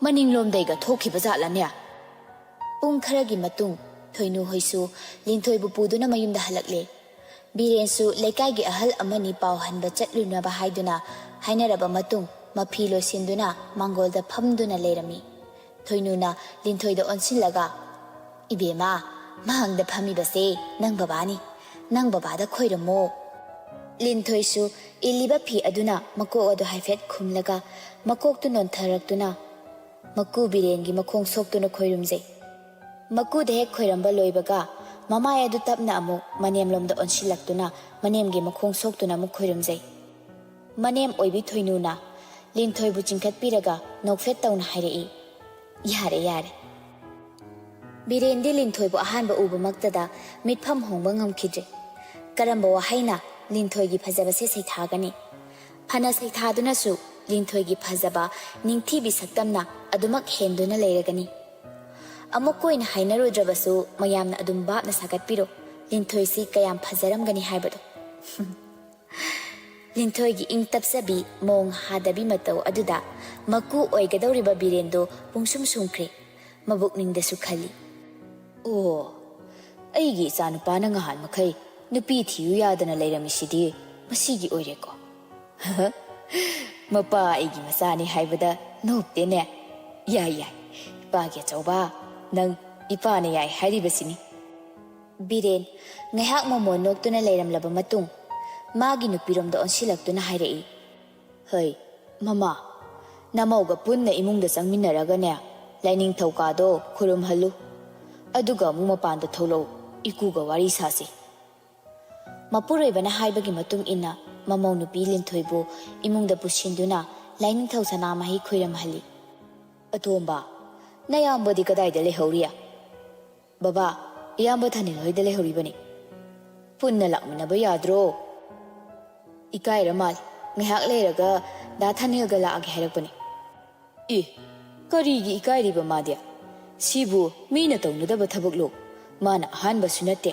ꯃꯅꯤꯡꯂꯣꯝꯗꯩꯒ ꯊꯣꯛꯈꯤꯕ ꯖꯥꯠꯂꯅꯦ?" ꯄꯨꯡ ꯈꯔꯒꯤ ꯃꯇꯨꯡ ꯊꯣꯏꯅꯨ ꯍꯣꯏꯁꯨ ꯂꯤꯟꯊꯣꯏꯕꯨ ꯄꯨꯗꯨꯅ ꯃꯌꯨꯝꯗ ꯍꯜꯂꯛꯂꯦ꯫ ꯕꯤꯔꯦꯟꯁꯨ ꯂꯩꯀꯥꯏꯒꯤ ꯑꯍꯜ ꯑꯃꯅꯤ ꯄꯥꯎ ꯍꯟꯕ ꯆꯠꯂꯨꯅꯕ ꯍꯥꯏꯗꯨꯅ ꯍꯥꯏꯅꯔꯕ ꯃꯇꯨꯡ ꯃꯐꯤ ꯂꯣꯏꯁꯤꯟꯗꯨꯅ ꯃꯥꯡꯒꯣꯜꯗ ꯐꯝꯗꯨꯅ ꯂꯩꯔꯝꯃꯤ꯫ ꯊꯣꯏꯅꯨꯅ ꯂꯤꯟꯊꯣꯏꯗ ꯑꯣꯟꯁꯤꯜꯂꯒ, "ꯏꯕꯦꯝꯃ, ꯃꯥꯡꯗ ꯐꯝꯃꯤꯕꯁꯦ ꯅꯪ ꯕꯕꯥꯅꯤ꯫ ꯅꯪ ꯕꯕꯥꯗ ꯈꯣꯏꯔꯝꯃꯣ꯫" ꯂꯤꯟꯊꯣꯏꯁꯨ ꯏꯜꯂꯤꯕ ꯐꯤ ꯑꯗꯨꯅ ꯃꯀꯣꯛ ꯑꯗꯨ ꯍꯥꯏꯐꯦꯠ ꯈꯨꯝꯂꯒ ꯃꯀꯣꯛꯇꯨ ꯅꯣꯟꯊꯔꯛꯇꯨꯅ ꯃꯀꯨ ꯕꯤꯔꯦꯟꯒꯤ ꯃꯈꯣꯡ ꯁꯣꯛꯇꯨꯅ ꯈꯣꯏꯔꯨꯝꯖꯩ꯫ ꯃꯀꯨꯗ ꯍꯦꯛ ꯈꯣꯏꯔꯝꯕ ꯂꯣꯏꯕꯒ ꯃꯃꯥꯏ ꯑꯗꯨ ꯇꯞꯅ ꯑꯃꯨꯛ ꯃꯅꯦꯝꯂꯣꯝꯗ ꯑꯣꯟꯁꯤꯜꯂꯛꯇꯨꯅ ꯃꯅꯦꯝꯒꯤ ꯃꯈꯣꯡ ꯁꯣꯛꯇꯨꯅ ꯑꯃꯨꯛ ꯈꯣꯏꯔꯨꯝꯖꯩ꯫ ꯃꯅꯦꯝ ꯑꯣꯏꯕꯤ ꯊꯣꯏꯅꯨꯅ ꯂꯤꯟꯊꯣꯏꯕꯨ ꯆꯤꯡꯈꯠꯄꯤꯔꯒ ꯅꯣꯛꯐꯦꯠ ꯇꯧꯅ ꯍꯥꯏꯔꯛꯏ, "ꯌꯥꯔꯦ, ꯌꯥꯔꯦ꯫" ꯕꯤꯔꯦꯟꯗꯤ ꯂꯤꯟꯊꯣꯏꯕꯨ ꯑꯍꯥꯟꯕ ꯎꯕꯃꯛꯇꯗ ꯃꯤꯠꯐꯝ ꯍꯣꯡꯕ ꯉꯝꯈꯤꯗ꯭ꯔꯦ꯫ ꯀꯔꯝꯕ ꯋꯥꯍꯩꯅ ꯂꯤꯟꯊꯣꯏꯒꯤ ꯐꯖꯕꯁꯦ ꯁꯩꯊꯥꯒꯅꯤ? ꯐꯅ ꯁꯩꯊꯥꯗꯨꯅꯁꯨ ꯂꯤꯟꯊꯣꯏꯒꯤ ꯐꯖꯕ ꯅꯤꯡꯊꯤꯕꯤ ꯁꯛꯇꯝꯅ ꯑꯗꯨꯃꯛ ꯍꯦꯟꯗꯨꯅ ꯂꯩꯔꯒꯅꯤ꯫ ꯑꯃꯨꯛ ꯀꯣꯏꯅ ꯍꯥꯏꯅꯔꯨꯗ꯭ꯔꯕꯁꯨ ꯃꯌꯥꯝꯅ ꯑꯗꯨꯝ ꯚꯥꯞꯅ ꯁꯥꯒꯠꯄꯤꯔꯣ, ꯂꯤꯟꯊꯣꯏꯁꯤ ꯀꯌꯥꯝ ꯐꯖꯔꯝꯒꯅꯤ ꯍꯥꯏꯕꯗꯣ꯫ ꯂꯤꯟꯊꯣꯏꯒꯤ ꯏꯪ ꯇꯞꯆꯕꯤ, ꯃꯣꯡ ꯍꯥꯗꯕꯤ ꯃꯇꯧ ꯑꯗꯨꯗ ꯃꯀꯨ ꯑꯣꯏꯒꯗꯧꯔꯤꯕ ꯕꯤꯔꯦꯟꯗꯣ ꯄꯨꯡꯁꯨꯝ ꯁꯨꯝꯈ꯭ꯔꯦ꯫ ꯃꯕꯨꯛꯅꯤꯡꯗꯁꯨ ꯈꯜꯂꯤ, "ꯑꯣ, ꯑꯩꯒꯤ ꯏꯆꯥꯅꯨꯄꯥꯅ ꯉꯍꯥꯟ ꯃꯈꯩ ꯅꯨꯄꯤ ꯊꯤꯌꯨ ꯌꯥꯗꯅ ꯂꯩꯔꯝꯃꯤꯁꯤꯗꯤ ꯃꯁꯤꯒꯤ ꯑꯣꯏꯔꯦꯀꯣ?" "ꯃꯄꯥ ꯑꯩꯒꯤ ꯃꯆꯥꯅꯤ ꯍꯥꯏꯕꯗ ꯅꯣꯞꯇꯦꯅꯦ꯫ ꯌꯥꯏ, ꯌꯥꯏ, ꯏꯄꯥꯒꯤ ꯑꯆꯧꯕ, ꯅꯪ ꯏꯄꯥꯅ ꯌꯥꯏ ꯍꯥꯏꯔꯤꯕꯁꯤꯅꯤ꯫" ꯕꯤꯔꯦꯟ ꯉꯥꯏꯍꯥꯛ ꯃꯃꯣꯟ ꯅꯣꯛꯇꯨꯅ ꯂꯩꯔꯝꯂꯕ ꯃꯇꯨꯡ, ꯃꯥꯒꯤ ꯅꯨꯄꯤꯔꯣꯝꯗ ꯑꯣꯟꯁꯤꯜꯂꯛꯇꯨꯅ ꯍꯥꯏꯔꯛꯏ, "ꯍꯩ, ꯃꯃꯥ, ꯅꯃꯧꯒ ꯄꯨꯟꯅ ꯏꯃꯨꯡꯗ ꯆꯪꯃꯤꯟꯅꯔꯒꯅꯦ, ꯂꯥꯏꯅꯤꯡꯊꯧ ꯀꯥꯗꯣ ꯈꯨꯔꯨꯝꯍꯜꯂꯨ꯫ ꯑꯗꯨꯒ ꯑꯃꯨꯛ ꯃꯄꯥꯟꯗ ꯊꯣꯛꯂꯛꯎ, ꯏꯀꯨꯒ ꯋꯥꯔꯤ ꯁꯥꯁꯤ꯫" ꯃꯄꯨꯔꯣꯏꯕꯅ ꯍꯥꯏꯕꯒꯤ ꯃꯇꯨꯡ ꯏꯟꯅ ꯃꯃꯧ ꯅꯨꯄꯤ ꯂꯤꯟꯊꯣꯏꯕꯨ ꯏꯃꯨꯡꯗ ꯄꯨꯁꯤꯟꯗꯨꯅ ꯂꯥꯏꯅꯤꯡꯊꯧ ꯁꯅꯥꯃꯍꯤ ꯈꯨꯔꯨꯝꯍꯜꯂꯤ꯫ "ꯑꯇꯣꯝꯕ, ꯅꯌꯥꯝꯕꯗꯤ ꯀꯗꯥꯏꯗ ꯂꯩꯍꯧꯔꯤ?" "ꯕꯕꯥ, ꯏꯌꯥꯝꯕ ꯊꯥꯅꯤꯜ ꯍꯣꯏꯗ ꯂꯩꯍꯧꯔꯤꯕꯅꯤ꯫" "ꯄꯨꯟꯅ ꯂꯥꯛꯃꯤꯟꯅꯕ ꯌꯥꯗ꯭ꯔꯣ?" "ꯏꯀꯥꯏꯔ ꯃꯥꯜꯂꯦ, ꯉꯥꯏꯍꯥꯛ ꯂꯩꯔꯒ ꯗꯥ ꯊꯥꯅꯤꯜꯒ ꯂꯥꯛꯑꯒꯦ ꯍꯥꯏꯔꯛꯄꯅꯤ꯫" "ꯑꯦ, ꯀꯔꯤꯒꯤ ꯏꯀꯥꯏꯔꯤꯕ ꯃꯥꯗꯤ? ꯁꯤꯕꯨ ꯃꯤꯅ ꯇꯧꯅꯗꯕ ꯊꯕꯛꯂꯣ? ꯃꯥꯅ ꯑꯍꯥꯟꯕꯁꯨ ꯅꯠꯇꯦ꯫"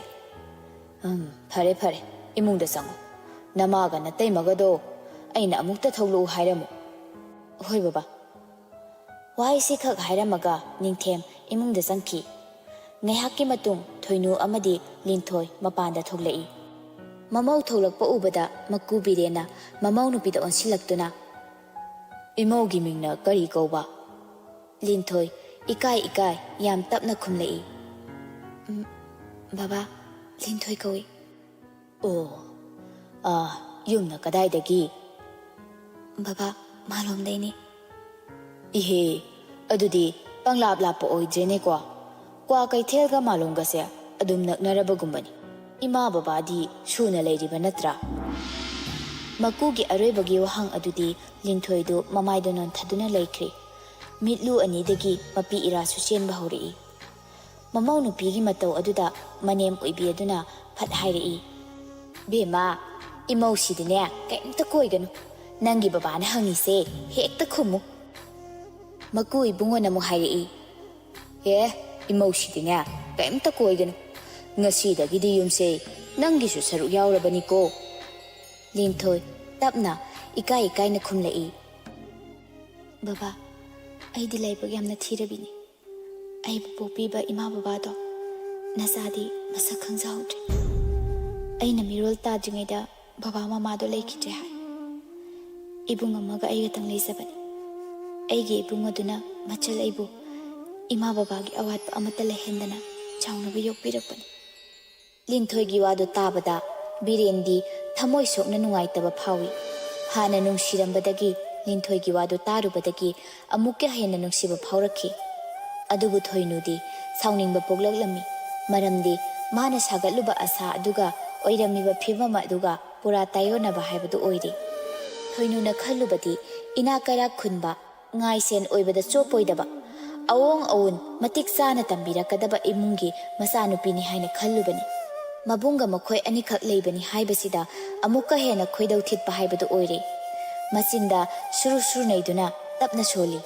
"ꯎꯝ, ꯐꯔꯦ, ꯐꯔꯦ, ꯏꯃꯨꯡꯗ ꯆꯪꯉꯣ꯫ ꯅꯃꯥꯒ ꯅꯇꯩꯃꯒꯗꯣ ꯑꯩꯅ ꯑꯃꯨꯛꯇ ꯊꯣꯛꯂꯛꯎ ꯍꯥꯏꯔꯝꯃꯨ꯫" "ꯍꯣꯏ, ꯕꯕꯥ꯫" ꯋꯥꯍꯩꯁꯤꯈꯛ ꯍꯥꯏꯔꯝꯃꯒ ꯅꯤꯡꯊꯦꯝ ꯏꯃꯨꯡꯗ ꯆꯪꯈꯤ꯫ ꯉꯥꯏꯍꯥꯛꯀꯤ ꯃꯇꯨꯡ ꯊꯣꯏꯅꯨ ꯑꯃꯗꯤ ꯂꯤꯟꯊꯣꯏ ꯃꯄꯥꯟꯗ ꯊꯣꯛꯂꯛꯏ꯫ ꯃꯃꯧ ꯊꯣꯛꯂꯛꯄ ꯎꯕꯗ ꯃꯀꯨ ꯕꯤꯔꯦꯟꯅ ꯃꯃꯧ ꯅꯨꯄꯤꯗ ꯑꯣꯟꯁꯤꯜꯂꯛꯇꯨꯅ, "ꯏꯃꯧꯒꯤ ꯃꯤꯡꯅ ꯀꯔꯤ ꯀꯧꯕ?" ꯂꯤꯟꯊꯣꯏ ꯏꯀꯥꯏ ꯏꯀꯥꯏ ꯌꯥꯝ ꯇꯞꯅ ꯈꯨꯝꯂꯛꯏ, "ꯎꯝ, ꯕꯕꯥ, ꯂꯤꯟꯊꯣꯏ ꯀꯧꯏ꯫" "ꯑꯣ, ꯑꯥ, ꯌꯨꯝꯅ ꯀꯗꯥꯏꯗꯒꯤ?" "ꯕꯕꯥ, ꯃꯥꯂꯣꯝꯗꯩꯅꯤ꯫" "ꯏꯍꯦ, ꯑꯗꯨꯗꯤ ꯄꯪꯂꯥꯞ ꯂꯥꯞꯄ ꯑꯣꯏꯗ꯭ꯔꯦꯅꯦꯀꯣ꯫ ꯀ꯭ꯋꯥ ꯀꯩꯊꯦꯜꯒ ꯃꯥꯂꯣꯝꯒꯁꯦ ꯑꯗꯨꯝ ꯅꯛꯅꯔꯕꯒꯨꯝꯕꯅꯤ꯫ ꯏꯃꯥ ꯕꯕꯥꯗꯤ ꯁꯨꯅ ꯂꯩꯔꯤꯕ ꯅꯠꯇ꯭ꯔꯥ?" ꯃꯀꯨꯒꯤ ꯑꯔꯣꯏꯕꯒꯤ ꯋꯥꯍꯪ ꯑꯗꯨꯗꯤ ꯂꯤꯟꯊꯣꯏꯗꯨ ꯃꯃꯥꯏꯗ ꯅꯣꯟꯊꯗꯨꯅ ꯂꯩꯈ꯭ꯔꯦ꯫ ꯃꯤꯠꯂꯨ ꯑꯅꯤꯗꯒꯤ ꯃꯄꯤ ꯏꯔꯥꯁꯨ ꯆꯦꯟꯕ ꯍꯧꯔꯛꯏ꯫ ꯃꯃꯧ ꯅꯨꯄꯤꯒꯤ ꯃꯇꯧ ꯑꯗꯨꯗ ꯃꯅꯦꯝ ꯑꯣꯏꯕꯤ ꯑꯗꯨꯅ ꯐꯠ ꯍꯥꯏꯔꯛꯏ, "ꯕꯦꯝꯃ, ꯏꯃꯧꯁꯤꯗꯤꯅꯦ ꯀꯩꯝꯇ ꯀꯣꯏꯒꯅꯨ꯫ ꯅꯪꯒꯤ ꯕꯕꯥꯅ ꯍꯪꯉꯤꯁꯦ ꯍꯦꯛꯇ ꯈꯨꯝꯃꯨ꯫" ꯃꯀꯨ ꯏꯕꯨꯡꯉꯣꯅ ꯑꯃꯨꯛ ꯍꯥꯏꯔꯛꯏ, "ꯑꯦ, ꯏꯃꯧꯁꯤꯗꯤꯅꯦ ꯀꯩꯝꯇ ꯀꯣꯏꯒꯅꯨ꯫ ꯉꯁꯤꯗꯒꯤꯗꯤ ꯌꯨꯝꯁꯦ ꯅꯪꯒꯤꯁꯨ ꯁꯔꯨꯛ ꯌꯥꯎꯔꯕꯅꯤꯀꯣ꯫" ꯂꯤꯟꯊꯣꯏ ꯇꯞꯅ ꯏꯀꯥꯏ ꯏꯀꯥꯏꯅ ꯈꯨꯝꯂꯛꯏ, "ꯕꯕꯥ, ꯑꯩꯗꯤ ꯂꯥꯏꯕꯛ ꯌꯥꯝꯅ ꯊꯤꯔꯕꯤꯅꯤ꯫ ꯑꯩꯕꯨ ꯄꯣꯛꯄꯤꯕ ꯏꯃꯥ ꯕꯕꯥꯗꯣ ꯅꯆꯥꯗꯤ ꯃꯁꯛ ꯈꯪꯖꯍꯧꯗ꯭ꯔꯦ꯫ ꯑꯩꯅ ꯃꯤꯔꯣꯜ ꯇꯥꯗ꯭ꯔꯤꯉꯩꯗ ꯕꯕꯥ ꯃꯃꯥꯗꯣ ꯂꯩꯈꯤꯗ꯭ꯔꯦ ꯍꯥꯏ꯫" ꯏꯕꯨꯡ ꯑꯃꯒ ꯑꯩꯒꯇꯪ ꯂꯩꯖꯕꯅꯤ꯫ ꯑꯩꯒꯤ ꯏꯕꯨꯡ ꯑꯗꯨꯅ ꯃꯆꯜ ꯑꯩꯕꯨ ꯏꯃꯥ ꯕꯕꯥꯒꯤ ꯑꯋꯥꯠꯄ ꯑꯃꯠꯇ ꯂꯩꯍꯟꯗꯅ ꯆꯥꯎꯅꯕ ꯌꯣꯛꯄꯤꯔꯛꯄꯅꯤ꯫ ꯂꯤꯟꯊꯣꯏꯒꯤ ꯋꯥꯗꯨ ꯇꯥꯕꯗ ꯕꯤꯔꯦꯟꯗꯤ ꯊꯃꯣꯏ ꯁꯣꯛꯅ ꯅꯨꯡꯉꯥꯏꯇꯕ ꯐꯥꯎꯏ꯫ ꯍꯥꯟꯅ ꯅꯨꯡꯁꯤꯔꯝꯕꯗꯒꯤ ꯂꯤꯟꯊꯣꯏꯒꯤ ꯋꯥꯗꯨ ꯇꯥꯔꯨꯕꯗꯒꯤ ꯑꯃꯨꯛꯀ ꯍꯦꯟꯅ ꯅꯨꯡꯁꯤꯕ ꯐꯥꯎꯔꯛꯈꯤ꯫ ꯑꯗꯨꯕꯨ ꯊꯣꯏꯅꯨꯗꯤ ꯁꯥꯎꯅꯤꯡꯕ ꯄꯣꯛꯂꯛꯂꯝꯃꯤ꯫ ꯃꯔꯝꯗꯤ ꯃꯥꯅ ꯁꯥꯒꯠꯂꯨꯕ ꯑꯁꯥ ꯑꯗꯨꯒ ꯑꯣꯏꯔꯝꯃꯤꯕ ꯐꯤꯕꯝ ꯑꯗꯨꯒ ꯄꯨꯔꯥ ꯇꯥꯏꯑꯣꯟꯅꯕ ꯍꯥꯏꯕꯗꯨ ꯑꯣꯏꯔꯤ꯫ ꯊꯣꯏꯅꯨꯅ ꯈꯜꯂꯨꯕꯗꯤ ꯏꯅꯥꯛ ꯀꯩꯔꯥꯛ ꯈꯨꯟꯕ, ꯉꯥꯏꯁꯦꯟ ꯑꯣꯏꯕꯗ ꯆꯣꯞꯄꯣꯏꯗꯕ, ꯑꯑꯣꯡ ꯑꯑꯣꯟ ꯃꯇꯤꯛ ꯆꯥꯅ ꯇꯝꯕꯤꯔꯛꯀꯗꯕ ꯏꯃꯨꯡꯒꯤ ꯃꯆꯥꯅꯨꯄꯤꯅꯤ ꯍꯥꯏꯅ ꯈꯜꯂꯨꯕꯅꯤ꯫ ꯃꯕꯨꯡꯒ ꯃꯈꯣꯏ ꯑꯅꯤꯈꯛ ꯂꯩꯕꯅꯤ ꯍꯥꯏꯕꯁꯤꯗ ꯑꯃꯨꯛꯀ ꯍꯦꯟꯅ ꯈꯣꯏꯗꯧ ꯊꯤꯠꯄ ꯍꯥꯏꯕꯗꯨ ꯑꯣꯏꯔꯦ꯫ ꯃꯆꯤꯟꯗ ꯁꯨꯔꯨ ꯁꯨꯔꯨ ꯅꯩꯗꯨꯅ ꯇꯞꯅ ꯁꯣꯜꯂꯤ꯫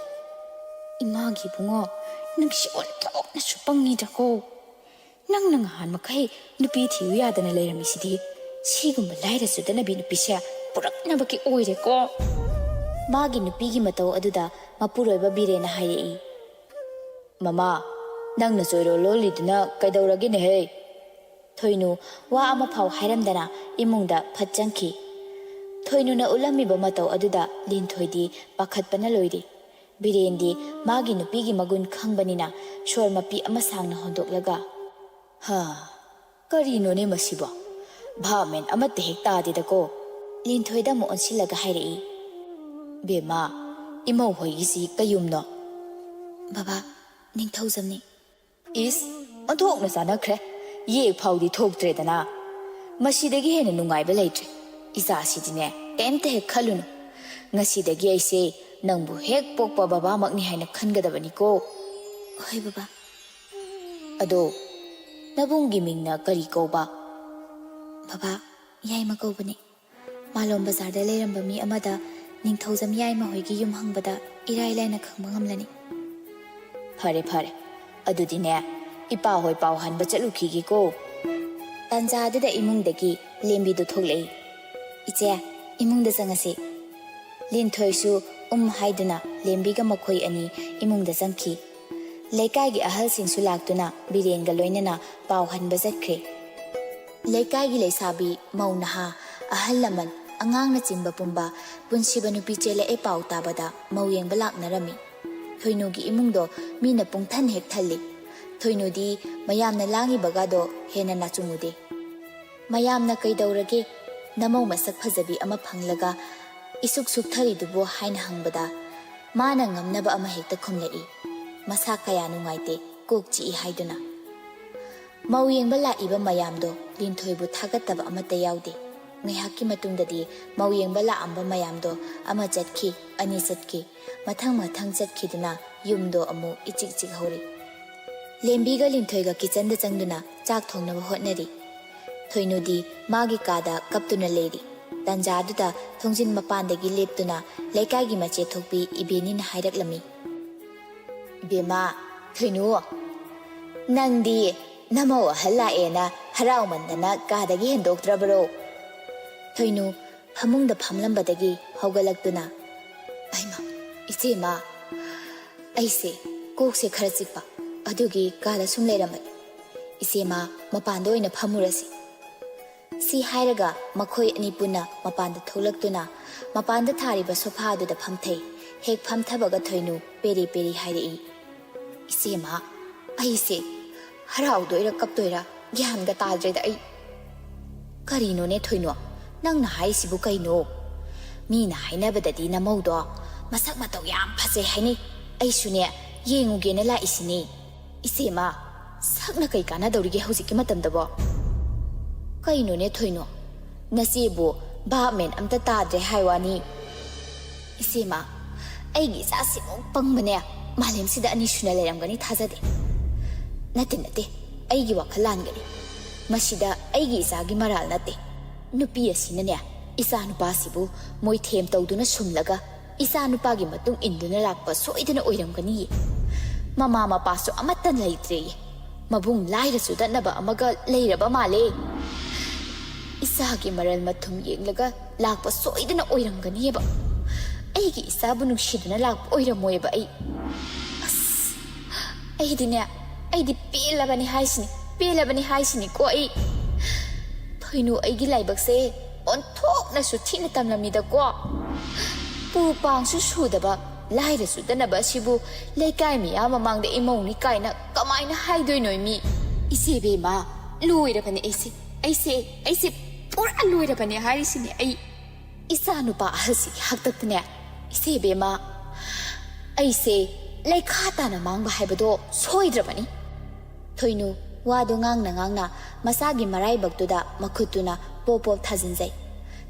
"ꯏꯃꯥꯒꯤ ꯏꯕꯨꯡꯉꯣ, ꯅꯪꯁꯤ ꯑꯣꯟꯊꯣꯛꯅꯁꯨ ꯄꯪꯉꯤꯗꯀꯣ꯫ ꯅꯪꯅ ꯉꯍꯥꯟ ꯃꯈꯩ ꯅꯨꯄꯤ ꯊꯤꯌꯨ ꯌꯥꯗꯅ ꯂꯩꯔꯝꯃꯤꯁꯤꯗꯤ ꯁꯤꯒꯨꯝꯕ ꯂꯥꯏꯔ ꯆꯨꯗꯅꯕꯤ ꯅꯨꯄꯤꯁꯦ ꯄꯨꯔꯛꯅꯕꯒꯤ ꯑꯣꯏꯔꯦꯀꯣ꯫" ꯃꯥꯒꯤ ꯅꯨꯄꯤꯒꯤ ꯃꯇꯧ ꯑꯗꯨꯗ ꯃꯄꯨꯔꯣꯏꯕ ꯕꯤꯔꯦꯟꯅ ꯍꯥꯏꯔꯛꯏ꯫ "ꯃꯃꯥ, ꯅꯪꯅ ꯆꯣꯏꯔꯣꯜ ꯂꯣꯜꯂꯤꯗꯨꯅ ꯀꯩꯗꯧꯔꯒꯦꯅꯦꯍꯦ?" ꯊꯣꯏꯅꯨ ꯋꯥ ꯑꯃ ꯐꯥꯎ ꯍꯥꯏꯔꯝꯗꯅ ꯏꯃꯨꯡꯗ ꯐꯠ ꯆꯪꯈꯤ꯫ ꯊꯣꯏꯅꯨꯅ ꯎꯠꯂꯝꯃꯤꯕ ꯃꯇꯧ ꯑꯗꯨꯗ ꯂꯤꯟꯊꯣꯏꯗꯤ ꯄꯥꯈꯠꯄꯅ ꯂꯣꯏꯔꯤ꯫ ꯕꯤꯔꯦꯟꯗꯤ ꯃꯥꯒꯤ ꯅꯨꯄꯤꯒꯤ ꯃꯒꯨꯟ ꯈꯪꯕꯅꯤꯅ ꯁꯣꯔ ꯃꯄꯤ ꯑꯃ ꯁꯥꯡꯅ ꯍꯣꯟꯗꯣꯛꯂꯒ, "ꯍꯥ, ꯀꯔꯤꯅꯣꯅꯦ ꯃꯁꯤꯕꯣ? ꯚꯥꯞ ꯃꯦꯟ ꯑꯃꯠꯇ ꯍꯦꯛ ꯇꯥꯗꯦꯗꯀꯣ꯫" ꯂꯤꯟꯊꯣꯏꯗ ꯑꯃꯨꯛ ꯑꯣꯟꯁꯤꯜꯂꯒ ꯍꯥꯏꯔꯛꯏ, "ꯕꯦꯝꯃ, ꯏꯃꯧ ꯍꯣꯏꯒꯤꯁꯤ ꯀꯩ ꯌꯨꯝꯅꯣ?" "ꯕꯕꯥ, ꯅꯤꯡꯊꯧꯖꯝꯅꯤ꯫" "ꯏꯁ, ꯑꯣꯟꯊꯣꯛꯅ ꯆꯥꯟꯅꯈ꯭ꯔꯦ꯫ ꯌꯦꯛ ꯐꯥꯎꯗꯤ ꯊꯣꯛꯇ꯭ꯔꯦꯗꯅ꯫ ꯃꯁꯤꯗꯒꯤ ꯍꯦꯟꯅ ꯅꯨꯡꯉꯥꯏꯕ ꯂꯩꯇ꯭ꯔꯦ꯫ ꯏꯆꯥꯁꯤꯗꯤꯅꯦ, ꯀꯩꯝꯇ ꯍꯦꯛ ꯈꯜꯂꯨꯅꯨ꯫ ꯉꯁꯤꯗꯒꯤ ꯑꯩꯁꯦ ꯅꯪꯕꯨ ꯍꯦꯛ ꯄꯣꯛꯄ ꯕꯕꯥꯃꯛꯅꯤ ꯍꯥꯏꯅ ꯈꯟꯒꯗꯕꯅꯤꯀꯣ꯫" "ꯍꯣꯏ ꯕꯕꯥ꯫" "ꯑꯗꯣ, ꯅꯕꯨꯡꯒꯤ ꯃꯤꯡꯅ ꯀꯔꯤ ꯀꯧꯕ?" "ꯕꯕꯥ, ꯌꯥꯏꯃ ꯀꯧꯕꯅꯤ꯫ ꯃꯥꯂꯣꯝ ꯕꯖꯥꯔꯗ ꯂꯩꯔꯝꯕ ꯃꯤ ꯑꯃꯗ ꯅꯤꯡꯊꯧꯖꯝ ꯌꯥꯏꯃ ꯍꯣꯏꯒꯤ ꯌꯨꯝ ꯍꯪꯕꯗ ꯏꯔꯥꯏ ꯂꯥꯏꯅ ꯈꯪꯕ ꯉꯝꯂꯅꯤ꯫" "ꯐꯔꯦ, ꯐꯔꯦ꯫ ꯑꯗꯨꯗꯤꯅꯦ, ꯏꯄꯥ ꯍꯣꯏ ꯄꯥꯎ ꯍꯟꯕ ꯆꯠꯂꯨꯈꯤꯒꯦꯀꯣ꯫" ꯇꯥꯟꯖꯥ ꯑꯗꯨꯗ ꯏꯃꯨꯡꯗꯒꯤ ꯂꯦꯝꯕꯤꯗꯨ ꯊꯣꯛꯂꯛꯏ꯫ "ꯏꯆꯦ, ꯏꯃꯨꯡꯗ ꯆꯪꯉꯁꯤ꯫" ꯂꯤꯟꯊꯣꯏꯁꯨ ꯎꯝ ꯍꯥꯏꯗꯨꯅ ꯂꯦꯝꯕꯤꯒ ꯃꯈꯣꯏ ꯑꯅꯤ ꯏꯃꯨꯡꯗ ꯆꯪꯈꯤ꯫ ꯂꯩꯀꯥꯏꯒꯤ ꯑꯍꯜꯁꯤꯡꯁꯨ ꯂꯥꯛꯇꯨꯅ ꯕꯤꯔꯦꯟꯒ ꯂꯣꯏꯅꯅ ꯄꯥꯎ ꯍꯟꯕ ꯆꯠꯈ꯭ꯔꯦ꯫ ꯂꯩꯀꯥꯏꯒꯤ ꯂꯩꯁꯥꯕꯤ, ꯃꯧ ꯅꯍꯥ, ꯑꯍꯜ ꯂꯃꯟ, ꯑꯉꯥꯡꯅꯆꯤꯡꯕ ꯄꯨꯝꯕ ꯄꯨꯟꯁꯤꯕ ꯅꯨꯄꯤ ꯆꯦꯜꯂꯛꯑꯦ ꯄꯥꯎ ꯇꯥꯕꯗ ꯃꯧ ꯌꯦꯡꯕ ꯂꯥꯛꯅꯔꯝꯃꯤ꯫ ꯊꯣꯏꯅꯨꯒꯤ ꯏꯃꯨꯡꯗꯣ ꯃꯤꯅ ꯄꯨꯡꯊꯟ ꯍꯦꯛ ꯊꯜꯂꯤ꯫ ꯊꯣꯏꯅꯨꯗꯤ ꯃꯌꯥꯝꯅ ꯂꯥꯡꯉꯤꯕꯒꯗꯣ ꯍꯦꯟꯅ ꯅꯥꯆꯨꯡꯉꯨꯗꯦ꯫ "ꯃꯌꯥꯝꯅ ꯀꯩꯗꯧꯔꯒꯦ? ꯅꯃꯧ ꯃꯁꯛ ꯐꯖꯕꯤ ꯑꯃ ꯐꯪꯂꯒ ꯏꯁꯨꯛ ꯁꯨꯛꯊꯔꯤꯗꯨꯕꯨ?" ꯍꯥꯏꯅ ꯍꯪꯕꯗ, ꯃꯥꯅ ꯉꯝꯅꯕ ꯑꯃ ꯍꯦꯛꯇ ꯈꯨꯝꯂꯛꯏ, ꯃꯁꯥ ꯀꯌꯥ ꯅꯨꯡꯉꯥꯏꯇꯦ, ꯀꯣꯛ ꯆꯤꯛꯏ ꯍꯥꯏꯗꯨꯅ꯫ ꯃꯧ ꯌꯦꯡꯕ ꯂꯥꯛꯏꯕ ꯃꯌꯥꯝꯗꯣ ꯂꯤꯟꯊꯣꯏꯕꯨ ꯊꯥꯒꯠꯇꯕ ꯑꯃꯠꯇ ꯌꯥꯎꯗꯦ꯫ ꯉꯥꯏꯍꯥꯛꯀꯤ ꯃꯇꯨꯡꯗꯗꯤ ꯃꯧ ꯌꯦꯡꯕ ꯂꯥꯛꯑꯝꯕ ꯃꯌꯥꯝꯗꯣ ꯑꯃ ꯆꯠꯈꯤ, ꯑꯅꯤ ꯆꯠꯈꯤ, ꯃꯊꯪ ꯃꯊꯪ ꯆꯠꯈꯤꯗꯨꯅ ꯌꯨꯝꯗꯣ ꯑꯃꯨꯛ ꯏꯆꯤꯛ ꯆꯤꯛꯍꯧꯔꯤ꯫ ꯂꯦꯝꯕꯤꯒ ꯂꯤꯟꯊꯣꯏꯒ ꯀꯤꯆꯟꯗ ꯆꯪꯗꯨꯅ ꯆꯥꯛ ꯊꯣꯡꯅꯕ ꯍꯣꯠꯅꯔꯤ꯫ ꯊꯣꯏꯅꯨꯗꯤ ꯃꯥꯒꯤ ꯀꯥꯗ ꯀꯞꯇꯨꯅ ꯂꯩꯔꯤ꯫ ꯇꯟꯖꯥꯗꯨꯗ ꯊꯣꯡꯖꯤꯟ ꯃꯄꯥꯟꯗꯒꯤ ꯂꯦꯞꯇꯨꯅ ꯂꯩꯀꯥꯏꯒꯤ ꯃꯆꯦ ꯊꯣꯛꯄꯤ ꯏꯕꯦꯅꯤꯅ ꯍꯥꯏꯔꯛꯂꯝꯃꯤ, "ꯏꯕꯦꯝꯃ, ꯊꯣꯏꯅꯨ, ꯅꯪꯗꯤ ꯅꯃꯧ ꯑꯍꯜ ꯂꯥꯛꯑꯦꯅ ꯍꯔꯥꯎꯃꯟꯗꯅ ꯀꯥꯗꯒꯤ ꯍꯦꯟꯗꯣꯛꯇ꯭ꯔꯕꯔꯣ?" ꯊꯣꯏꯅꯨ ꯐꯃꯨꯡꯗ ꯐꯝꯂꯝꯕꯗꯒꯤ ꯍꯧꯒꯠꯂꯛꯇꯨꯅ, "ꯑꯩꯃ, ꯏꯆꯦꯃ, ꯑꯩꯁꯦ ꯀꯣꯛꯁꯦ ꯈꯔ ꯆꯤꯛꯄ, ꯑꯗꯨꯒꯤ ꯀꯥꯗ ꯁꯨꯝ ꯂꯩꯔꯝꯕꯅꯤ꯫ ꯏꯆꯦꯃ, ꯃꯄꯥꯟꯗ ꯑꯣꯏꯅ ꯐꯝꯃꯨꯔꯁꯤ꯫" ꯁꯤ ꯍꯥꯏꯔꯒ ꯃꯈꯣꯏ ꯑꯅꯤ ꯄꯨꯟꯅ ꯃꯄꯥꯟꯗ ꯊꯣꯛꯂꯛꯇꯨꯅ ꯃꯄꯥꯟꯗ ꯊꯥꯔꯤꯕ ꯁꯣꯐꯥꯗꯨꯗ ꯐꯝꯊꯩ꯫ ꯍꯦꯛ ꯐꯝꯊꯕꯒ ꯊꯣꯏꯅꯨ ꯄꯦꯔꯤ ꯄꯦꯔꯤ ꯍꯥꯏꯔꯛꯏ, "ꯏꯆꯦꯃ, ꯑꯩꯁꯦ ꯍꯔꯥꯎꯗꯣꯏꯔ ꯀꯞꯇꯣꯏꯔ ꯒ꯭ꯌꯥꯟꯒ ꯇꯥꯗ꯭ꯔꯦꯗ ꯑꯩ꯫" "ꯀꯔꯤꯅꯣꯅꯦ ꯊꯣꯏꯅꯨ, ꯅꯪꯅ ꯍꯥꯏꯔꯤꯁꯤꯕꯨ ꯀꯩꯅꯣ? ꯃꯤꯅ ꯍꯥꯏꯅꯕꯗꯗꯤ ꯅꯃꯧꯗꯣ ꯃꯁꯛ ꯃꯇꯧ ꯌꯥꯝ ꯐꯖꯩ ꯍꯥꯏꯅꯩ꯫ ꯑꯩꯁꯨꯅꯦ ꯌꯦꯡꯉꯨꯒꯦꯅ ꯂꯥꯛꯏꯁꯤꯅꯤ꯫ ꯏꯆꯦꯃ, ꯁꯛꯅ ꯀꯩ ꯀꯥꯟꯅꯗꯧꯔꯤꯒꯦ ꯍꯧꯖꯤꯛꯀꯤ ꯃꯇꯝꯗꯕꯣ?" "ꯀꯩꯅꯣꯅꯦ ꯊꯣꯏꯅꯨ, ꯅꯆꯦꯕꯨ ꯚꯥꯞ ꯃꯦꯟ ꯑꯝꯇ ꯇꯥꯗ꯭ꯔꯦ ꯍꯥꯏ ꯋꯥꯅꯤ꯫" "ꯏꯆꯦꯃ, ꯑꯩꯒꯤ ꯏꯆꯥꯁꯤꯃꯨꯛ ꯄꯪꯕꯅꯦ ꯃꯥꯂꯦꯝꯁꯤꯗ ꯑꯅꯤ ꯁꯨꯅ ꯂꯩꯔꯝꯒꯅꯤ ꯊꯥꯖꯗꯦ꯫ ꯅꯠꯇꯦ, ꯅꯠꯇꯦ, ꯑꯩꯒꯤ ꯋꯥꯈꯜ ꯂꯥꯟꯒꯅꯤ꯫ ꯃꯁꯤꯗ ꯑꯩꯒꯤ ꯏꯆꯥꯒꯤ ꯃꯔꯥꯜ ꯅꯠꯇꯦ꯫ ꯅꯨꯄꯤ ꯑꯁꯤꯅꯅꯦ ꯏꯆꯥ ꯅꯨꯄꯥꯁꯤꯕꯨ ꯃꯣꯏꯊꯦꯝ ꯇꯧꯗꯨꯅ ꯁꯨꯝꯂꯒ ꯏꯆꯥ ꯅꯨꯄꯥꯒꯤ ꯃꯇꯨꯡ ꯏꯟꯗꯨꯅ ꯂꯥꯛꯄ ꯁꯣꯏꯗꯅ ꯑꯣꯏꯔꯝꯒꯅꯤꯌꯦ꯫ ꯃꯃꯥ ꯃꯄꯥꯁꯨ ꯑꯃꯠꯇ ꯂꯩꯇ꯭ꯔꯦꯌꯦ꯫ ꯃꯕꯨꯡ ꯂꯥꯏꯔ ꯆꯨꯗꯠꯅꯕ ꯑꯃꯒ ꯂꯩꯔꯕ ꯃꯥꯜꯂꯦ꯫ ꯏꯆꯥꯒꯤ ꯃꯔꯜ ꯃꯊꯨꯝ ꯌꯦꯡꯂꯒ ꯂꯥꯛꯄ ꯁꯣꯏꯗꯅ ꯑꯣꯏꯔꯝꯒꯅꯤꯌꯦꯕ꯫ ꯑꯩꯒꯤ ꯏꯆꯥꯕꯨ ꯅꯨꯡꯁꯤꯗꯨꯅ ꯂꯥꯛꯄ ꯑꯣꯏꯔꯝꯃꯣꯏꯕ ꯑꯩ꯫ ꯑꯁ, ꯑꯩꯗꯤꯅꯦ, ꯑꯩꯗꯤ ꯄꯦꯜꯂꯕꯅꯤ ꯍꯥꯏꯁꯤꯅꯤ, ꯄꯦꯜꯂꯕꯅꯤ ꯍꯥꯏꯁꯤꯅꯤꯀꯣ ꯑꯩ꯫ ꯊꯣꯏꯅꯨ, ꯑꯩꯒꯤ ꯂꯥꯏꯕꯛꯁꯦ ꯑꯣꯟꯊꯣꯛ ꯅꯁꯨ ꯊꯤꯅ ꯇꯝꯂꯝꯃꯤꯗꯀꯣ꯫ ꯄꯨ ꯄꯥꯡꯁꯨ ꯁꯨꯗꯕ, ꯂꯥꯏꯔ ꯆꯨꯗꯅꯕ ꯑꯁꯤꯕꯨ ꯂꯩꯀꯥꯏ ꯃꯤꯌꯥꯝ ꯃꯃꯥꯡꯗ ꯏꯃꯧꯅꯤ ꯀꯥꯏꯅ ꯀꯃꯥꯏꯅ ꯍꯥꯏꯗꯣꯏꯅꯣ ꯃꯤ? ꯏꯆꯦ ꯕꯦꯝꯃ, ꯂꯣꯏꯔꯕꯅꯦ ꯑꯩꯁꯦ꯫ ꯑꯩꯁꯦ, ꯑꯩꯁꯦ ꯄꯨꯔꯥ ꯂꯣꯏꯔꯕꯅꯦ ꯍꯥꯏꯔꯤꯁꯤꯅꯦ ꯑꯩ꯫ ꯏꯆꯥ ꯅꯨꯄꯥ ꯑꯍꯜꯁꯤꯒꯤ ꯍꯥꯛꯇꯛꯇꯅꯦ, ꯏꯆꯦ ꯕꯦꯝꯃ, ꯑꯩꯁꯦ ꯂꯩꯈꯥ ꯇꯥꯅ ꯃꯥꯡꯕ ꯍꯥꯏꯕꯗꯣ ꯁꯣꯏꯗ꯭ꯔꯕꯅꯤ꯫ ꯊꯣꯏꯅꯨ ꯋꯥꯗꯨ ꯉꯥꯡꯅ ꯉꯥꯡꯅ ꯃꯁꯥꯒꯤ ꯃꯔꯥꯏꯕꯛꯇꯨꯗ ꯃꯈꯨꯠꯇꯨꯅ ꯄꯣꯞ ꯄꯣꯞ ꯊꯥꯖꯤꯟꯖꯩ꯫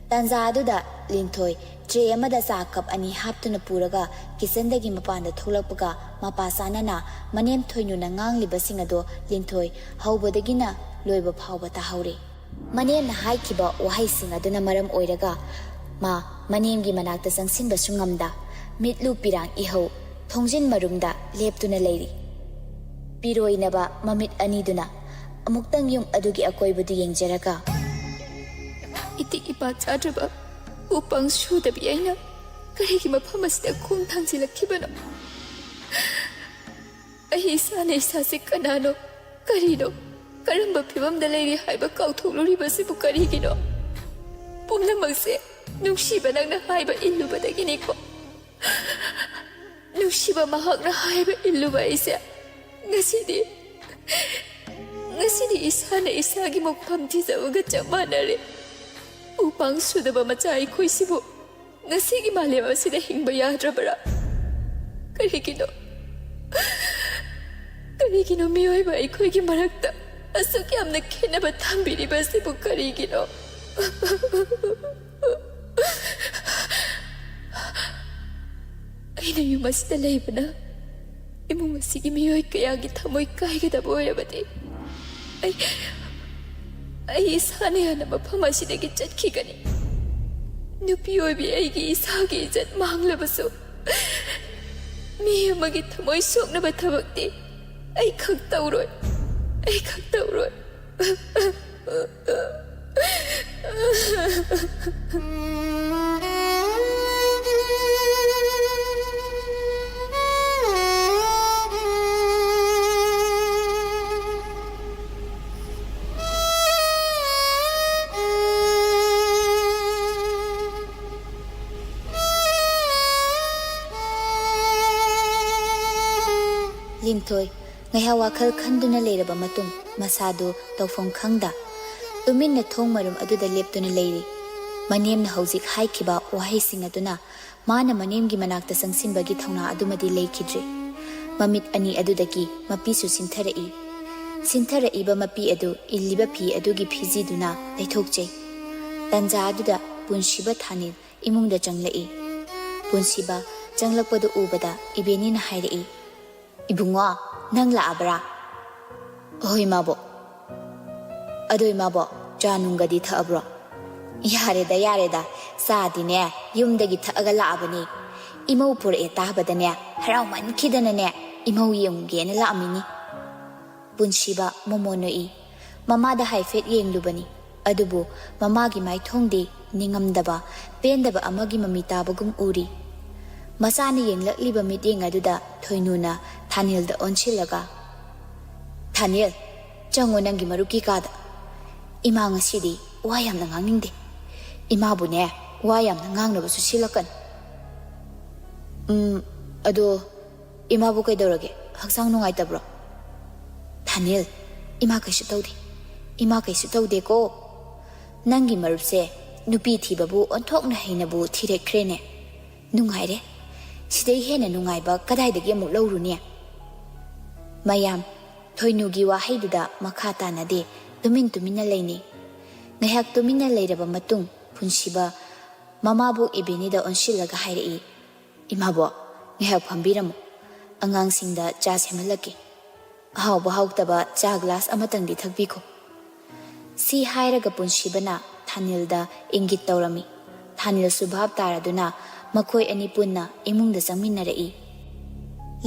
ꯇꯥꯟꯖꯥ ꯑꯗꯨꯗ ꯂꯤꯟꯊꯣꯏ ꯇ꯭ꯔꯦ ꯑꯃꯗ ꯆꯥ ꯀꯞ ꯑꯅꯤ ꯍꯥꯞꯇꯨꯅ ꯄꯨꯔꯒ ꯀꯤꯆꯟꯗꯒꯤ ꯃꯄꯥꯟꯗ ꯊꯣꯛꯂꯛꯄꯒ, ꯃꯄꯥ ꯆꯥꯅꯅ ꯃꯅꯦꯝ ꯊꯣꯏꯅꯨꯅ ꯉꯥꯡꯂꯤꯕꯁꯤꯡ ꯑꯗꯣ ꯂꯤꯟꯊꯣꯏ ꯍꯧꯕꯗꯒꯤꯅ ꯂꯣꯏꯕ ꯐꯥꯎꯕ ꯇꯥꯍꯧꯔꯦ꯫ ꯃꯅꯦꯝꯅ ꯍꯥꯏꯈꯤꯕ ꯋꯥꯍꯩꯁꯤꯡ ꯑꯗꯨꯅ ꯃꯔꯝ ꯑꯣꯏꯔꯒ ꯃꯥ ꯃꯅꯦꯝꯒꯤ ꯃꯅꯥꯛꯇ ꯆꯪꯁꯤꯟꯕꯁꯨ ꯉꯝꯗ, ꯃꯤꯠꯂꯨ ꯄꯤꯔꯥꯡ ꯏꯍꯧ ꯊꯣꯡꯖꯤꯟ ꯃꯔꯨꯝꯗ ꯂꯦꯞꯇꯨꯅ ꯂꯩꯔꯤ꯫ ꯄꯤꯔꯣꯏꯅꯕ ꯃꯃꯤꯠ ꯑꯅꯤꯗꯨꯅ ꯑꯃꯨꯛꯇꯪ ꯌꯨꯝ ꯑꯗꯨꯒꯤ ꯑꯀꯣꯏꯕꯗꯨ ꯌꯦꯡꯖꯔꯒ, "ꯏꯇꯤꯛ ꯏꯄꯥ ꯆꯥꯗ꯭ꯔꯕ, ꯎꯄꯪ ꯁꯨꯗꯕꯤ ꯑꯩꯅ ꯀꯔꯤꯒꯤ ꯃꯐꯝ ꯑꯁꯤꯗ ꯈꯣꯡ ꯊꯥꯡꯖꯤꯜꯂꯛꯈꯤꯕꯅꯣ? ꯑꯩ ꯏꯁꯥꯅ ꯏꯁꯥꯁꯦ ꯀꯅꯥꯅꯣ, ꯀꯔꯤꯅꯣ, ꯀꯔꯝꯕ ꯐꯤꯕꯝꯗ ꯂꯩꯔꯤ ꯍꯥꯏꯕ ꯀꯥꯎꯊꯣꯛꯂꯨꯔꯤꯕꯁꯤꯕꯨ ꯀꯔꯤꯒꯤꯅꯣ? ꯄꯨꯝꯅꯃꯛꯁꯦ ꯅꯨꯡꯁꯤꯕ ꯅꯪꯅ ꯍꯥꯏꯕ ꯏꯜꯂꯨꯕꯗꯒꯤꯅꯤꯀꯣ꯫ ꯅꯨꯡꯁꯤꯕ ꯃꯍꯥꯛꯅ ꯍꯥꯏꯕ ꯏꯜꯂꯨꯕ ꯑꯩꯁꯦ ꯉꯁꯤꯗꯤ, ꯉꯁꯤꯗꯤ ꯏꯁꯥꯅ ꯏꯁꯥꯒꯤ ꯃꯐꯝ ꯊꯤꯖꯕꯒ ꯆꯞ ꯃꯥꯟꯅꯔꯦ꯫ ꯎꯄꯥꯡ ꯁꯨꯗꯕ ꯃꯆꯥ ꯑꯩꯈꯣꯏꯁꯤꯕꯨ ꯉꯁꯤꯒꯤ ꯃꯥꯂꯦꯝ ꯑꯁꯤꯗ ꯍꯤꯡꯕ ꯌꯥꯗ꯭ꯔꯕ꯭ꯔꯥ? ꯀꯔꯤꯒꯤꯅꯣ? ꯀꯔꯤꯒꯤꯅꯣ ꯃꯤꯑꯣꯏꯕ ꯑꯩꯈꯣꯏꯒꯤ ꯃꯔꯛꯇ ꯑꯁꯨꯛ ꯌꯥꯝꯅ ꯈꯦꯠꯅꯕ ꯊꯝꯕꯤꯔꯤꯕ ꯑꯁꯤꯕꯨ ꯀꯔꯤꯒꯤꯅꯣ?" ꯑꯩꯅ ꯌꯨꯝ ꯑꯁꯤꯗ ꯂꯩꯕꯅ ꯏꯃꯨꯡ ꯑꯁꯤꯒꯤ ꯃꯤꯑꯣꯏ ꯀꯌꯥꯒꯤ ꯊꯃꯣꯏ ꯀꯥꯏꯒꯗꯕ ꯑꯣꯏꯔꯕꯗꯤ, ꯑꯩ, ꯑꯩ ꯏꯁꯥꯅ ꯍꯥꯟꯅ ꯃꯐꯝ ꯑꯁꯤꯗꯒꯤ ꯆꯠꯈꯤꯒꯅꯤ꯫ ꯅꯨꯄꯤ ꯑꯣꯏꯕꯤ ꯑꯩꯒꯤ ꯏꯁꯥꯒꯤ ꯏꯖꯠ ꯃꯥꯡꯂꯕꯁꯨ, ꯃꯤ ꯑꯃꯒꯤ ꯊꯃꯣꯏ ꯁꯣꯛꯅꯕ ꯊꯕꯛꯇꯤ ꯑꯩ ꯈꯛ ꯇꯧꯔꯣꯏ, ꯑꯩ ꯈꯛ ꯇꯧꯔꯣꯏ꯫ ꯊꯣꯏ ꯉꯥꯏꯍꯥꯛ ꯋꯥꯈꯜ ꯈꯟꯗꯨꯅ ꯂꯩꯔꯕ ꯃꯇꯨꯡ, ꯃꯁꯥꯗꯨ ꯇꯧꯐꯝ ꯈꯪꯗ ꯇꯨꯃꯤꯟꯅ ꯊꯣꯡ ꯃꯔꯨꯝ ꯑꯗꯨꯗ ꯂꯦꯞꯇꯨꯅ ꯂꯩꯔꯤ꯫ ꯃꯅꯦꯝꯅ ꯍꯧꯖꯤꯛ ꯍꯥꯏꯈꯤꯕ ꯋꯥꯍꯩꯁꯤꯡ ꯑꯗꯨꯅ ꯃꯥꯅ ꯃꯅꯦꯝꯒꯤ ꯃꯅꯥꯛꯇ ꯆꯪꯁꯤꯟꯕꯒꯤ ꯊꯧꯅꯥ ꯑꯗꯨꯃꯗꯤ ꯂꯩꯈꯤꯗ꯭ꯔꯤ꯫ ꯃꯃꯤꯠ ꯑꯅꯤ ꯑꯗꯨꯗꯒꯤ ꯃꯄꯤꯁꯨ ꯁꯤꯟꯊꯔꯛꯏ꯫ ꯁꯤꯟꯊꯔꯛꯏꯕ ꯃꯄꯤ ꯑꯗꯨ ꯏꯜꯂꯤꯕ ꯐꯤ ꯑꯗꯨꯒꯤ ꯐꯤꯖꯤꯗꯨꯅ ꯂꯩꯊꯣꯛꯆꯩ꯫ ꯇꯟꯖꯥ ꯑꯗꯨꯗ ꯄꯨꯟꯁꯤꯕ ꯊꯥꯅꯤꯜ ꯏꯃꯨꯡꯗ ꯆꯪꯂꯛꯏ꯫ ꯄꯨꯟꯁꯤꯕ ꯆꯪꯂꯛꯄꯗꯨ ꯎꯕꯗ ꯏꯕꯦꯅꯤꯅ ꯍꯥꯏꯔꯛꯏ, "ꯏꯕꯨꯡꯉꯣ, ꯅꯪ ꯂꯥꯛꯑꯕ꯭ꯔꯥ?" "ꯑꯍꯣꯏ, ꯏꯃꯥꯕꯣꯛ꯫" "ꯑꯗꯣ ꯏꯃꯥꯕꯣꯛ, ꯆꯥ ꯅꯨꯡꯒꯗꯤ ꯊꯛꯑꯕ꯭ꯔꯣ?" "ꯌꯥꯔꯦꯗ, ꯌꯥꯔꯦꯗ, ꯆꯥꯗꯤꯅꯦ ꯌꯨꯝꯗꯒꯤ ꯊꯛꯑꯒ ꯂꯥꯛꯑꯕꯅꯤ꯫ ꯏꯃꯧ ꯄꯨꯔꯛꯑꯦ ꯇꯥꯕꯗꯅꯦ ꯍꯔꯥꯎꯃꯟꯈꯤꯗꯅꯅꯦ ꯏꯃꯧ ꯌꯦꯡꯉꯨꯒꯦꯅ ꯂꯥꯛꯑꯝꯃꯤꯅꯤ꯫" ꯄꯨꯟꯁꯤꯕ ꯃꯣꯃꯣꯟ ꯅꯣꯛꯏ꯫ ꯃꯃꯥꯗ ꯍꯥꯏꯐꯦꯠ ꯌꯦꯡꯂꯨꯕꯅꯤ꯫ ꯑꯗꯨꯕꯨ ꯃꯃꯥꯒꯤ ꯃꯥꯏꯊꯣꯡꯗꯤ ꯅꯤꯡꯉꯝꯗꯕ, ꯄꯦꯟꯗꯕ ꯑꯃꯒꯤ ꯃꯃꯤ ꯇꯥꯕꯒꯨꯝ ꯎꯔꯤ꯫ ꯃꯆꯥꯅ ꯌꯦꯡꯂꯛꯂꯤꯕ ꯃꯤꯠꯌꯦꯡ ꯑꯗꯨꯗ ꯊꯣꯏꯅꯨꯅ ꯊꯥꯅꯤꯜꯗ ꯑꯣꯟꯁꯤꯜꯂꯒ, "ꯊꯥꯅꯤꯜ, ꯆꯪꯉꯣ ꯅꯪꯒꯤ ꯃꯔꯨꯞꯀꯤ ꯀꯥꯗ꯫ ꯏꯃꯥ ꯉꯁꯤꯗꯤ ꯋꯥ ꯌꯥꯝꯅ ꯉꯥꯡꯅꯤꯡꯗꯦ꯫ ꯏꯃꯥꯕꯨꯅꯦ ꯋꯥ ꯌꯥꯝꯅ ꯉꯥꯡꯅꯕꯁꯨ ꯁꯤꯜꯂꯛꯀꯅꯨ꯫" "ꯎꯝ, ꯑꯗꯣ ꯏꯃꯥꯕꯨ ꯀꯩꯗꯧꯔꯒꯦ? ꯍꯛꯆꯥꯡ ꯅꯨꯡꯉꯥꯏꯇꯕ꯭ꯔꯣ?" "ꯊꯥꯅꯤꯜ, ꯏꯃꯥ ꯀꯩꯁꯨ ꯇꯧꯗꯦ꯫ ꯏꯃꯥ ꯀꯩꯁꯨ ꯇꯧꯗꯦꯀꯣ꯫ ꯅꯪꯒꯤ ꯃꯔꯨꯞꯁꯦ ꯅꯨꯄꯤ ꯊꯤꯕꯕꯨ ꯑꯣꯟꯊꯣꯛꯅ ꯍꯩꯅꯕꯨ ꯊꯤꯔꯛꯈ꯭ꯔꯦꯅꯦ꯫ ꯅꯨꯡꯉꯥꯏꯔꯦ꯫ ꯁꯤꯗꯩ ꯍꯦꯟꯅ ꯅꯨꯡꯉꯥꯏꯕ ꯀꯗꯥꯏꯗꯒꯤ ꯑꯃꯨꯛ ꯂꯧꯔꯨꯅꯤ?" ꯃꯌꯥꯝ ꯊꯣꯏꯅꯨꯒꯤ ꯋꯥꯍꯩꯗꯨꯗ ꯃꯈꯥ ꯇꯥꯅꯗꯦ, ꯇꯨꯃꯤꯟ ꯇꯨꯃꯤꯟꯅ ꯂꯩꯅꯩ꯫ ꯉꯥꯏꯍꯥꯛ ꯇꯨꯃꯤꯟꯅ ꯂꯩꯔꯕ ꯃꯇꯨꯡ ꯄꯨꯟꯁꯤꯕ ꯃꯃꯥꯕꯣꯛ ꯏꯕꯦꯅꯤꯗ ꯑꯣꯟꯁꯤꯜꯂꯒ ꯍꯥꯏꯔꯛꯏ, "ꯏꯃꯥꯕꯣꯛ, ꯉꯥꯏꯍꯥꯛ ꯐꯝꯕꯤꯔꯝꯃꯨ꯫ ꯑꯉꯥꯡꯁꯤꯡꯗ ꯆꯥ ꯁꯦꯝꯍꯜꯂꯛꯀꯦ꯫ ꯑꯍꯥꯎꯕ ꯍꯥꯎꯇꯕ ꯆꯥ ꯒ꯭ꯂꯥꯁ ꯑꯃꯇꯪꯗꯤ ꯊꯛꯄꯤꯈꯣ꯫" ꯁꯤ ꯍꯥꯏꯔꯒ ꯄꯨꯟꯁꯤꯕꯅ ꯊꯥꯅꯤꯜꯗ ꯏꯪꯒꯤꯠ ꯇꯧꯔꯝꯃꯤ꯫ ꯊꯥꯅꯤꯜꯁꯨ ꯚꯥꯞ ꯇꯥꯔꯗꯨꯅ ꯃꯈꯣꯏ ꯑꯅꯤ ꯄꯨꯟꯅ ꯏꯃꯨꯡꯗ ꯆꯪꯃꯤꯟꯅꯔꯛꯏ꯫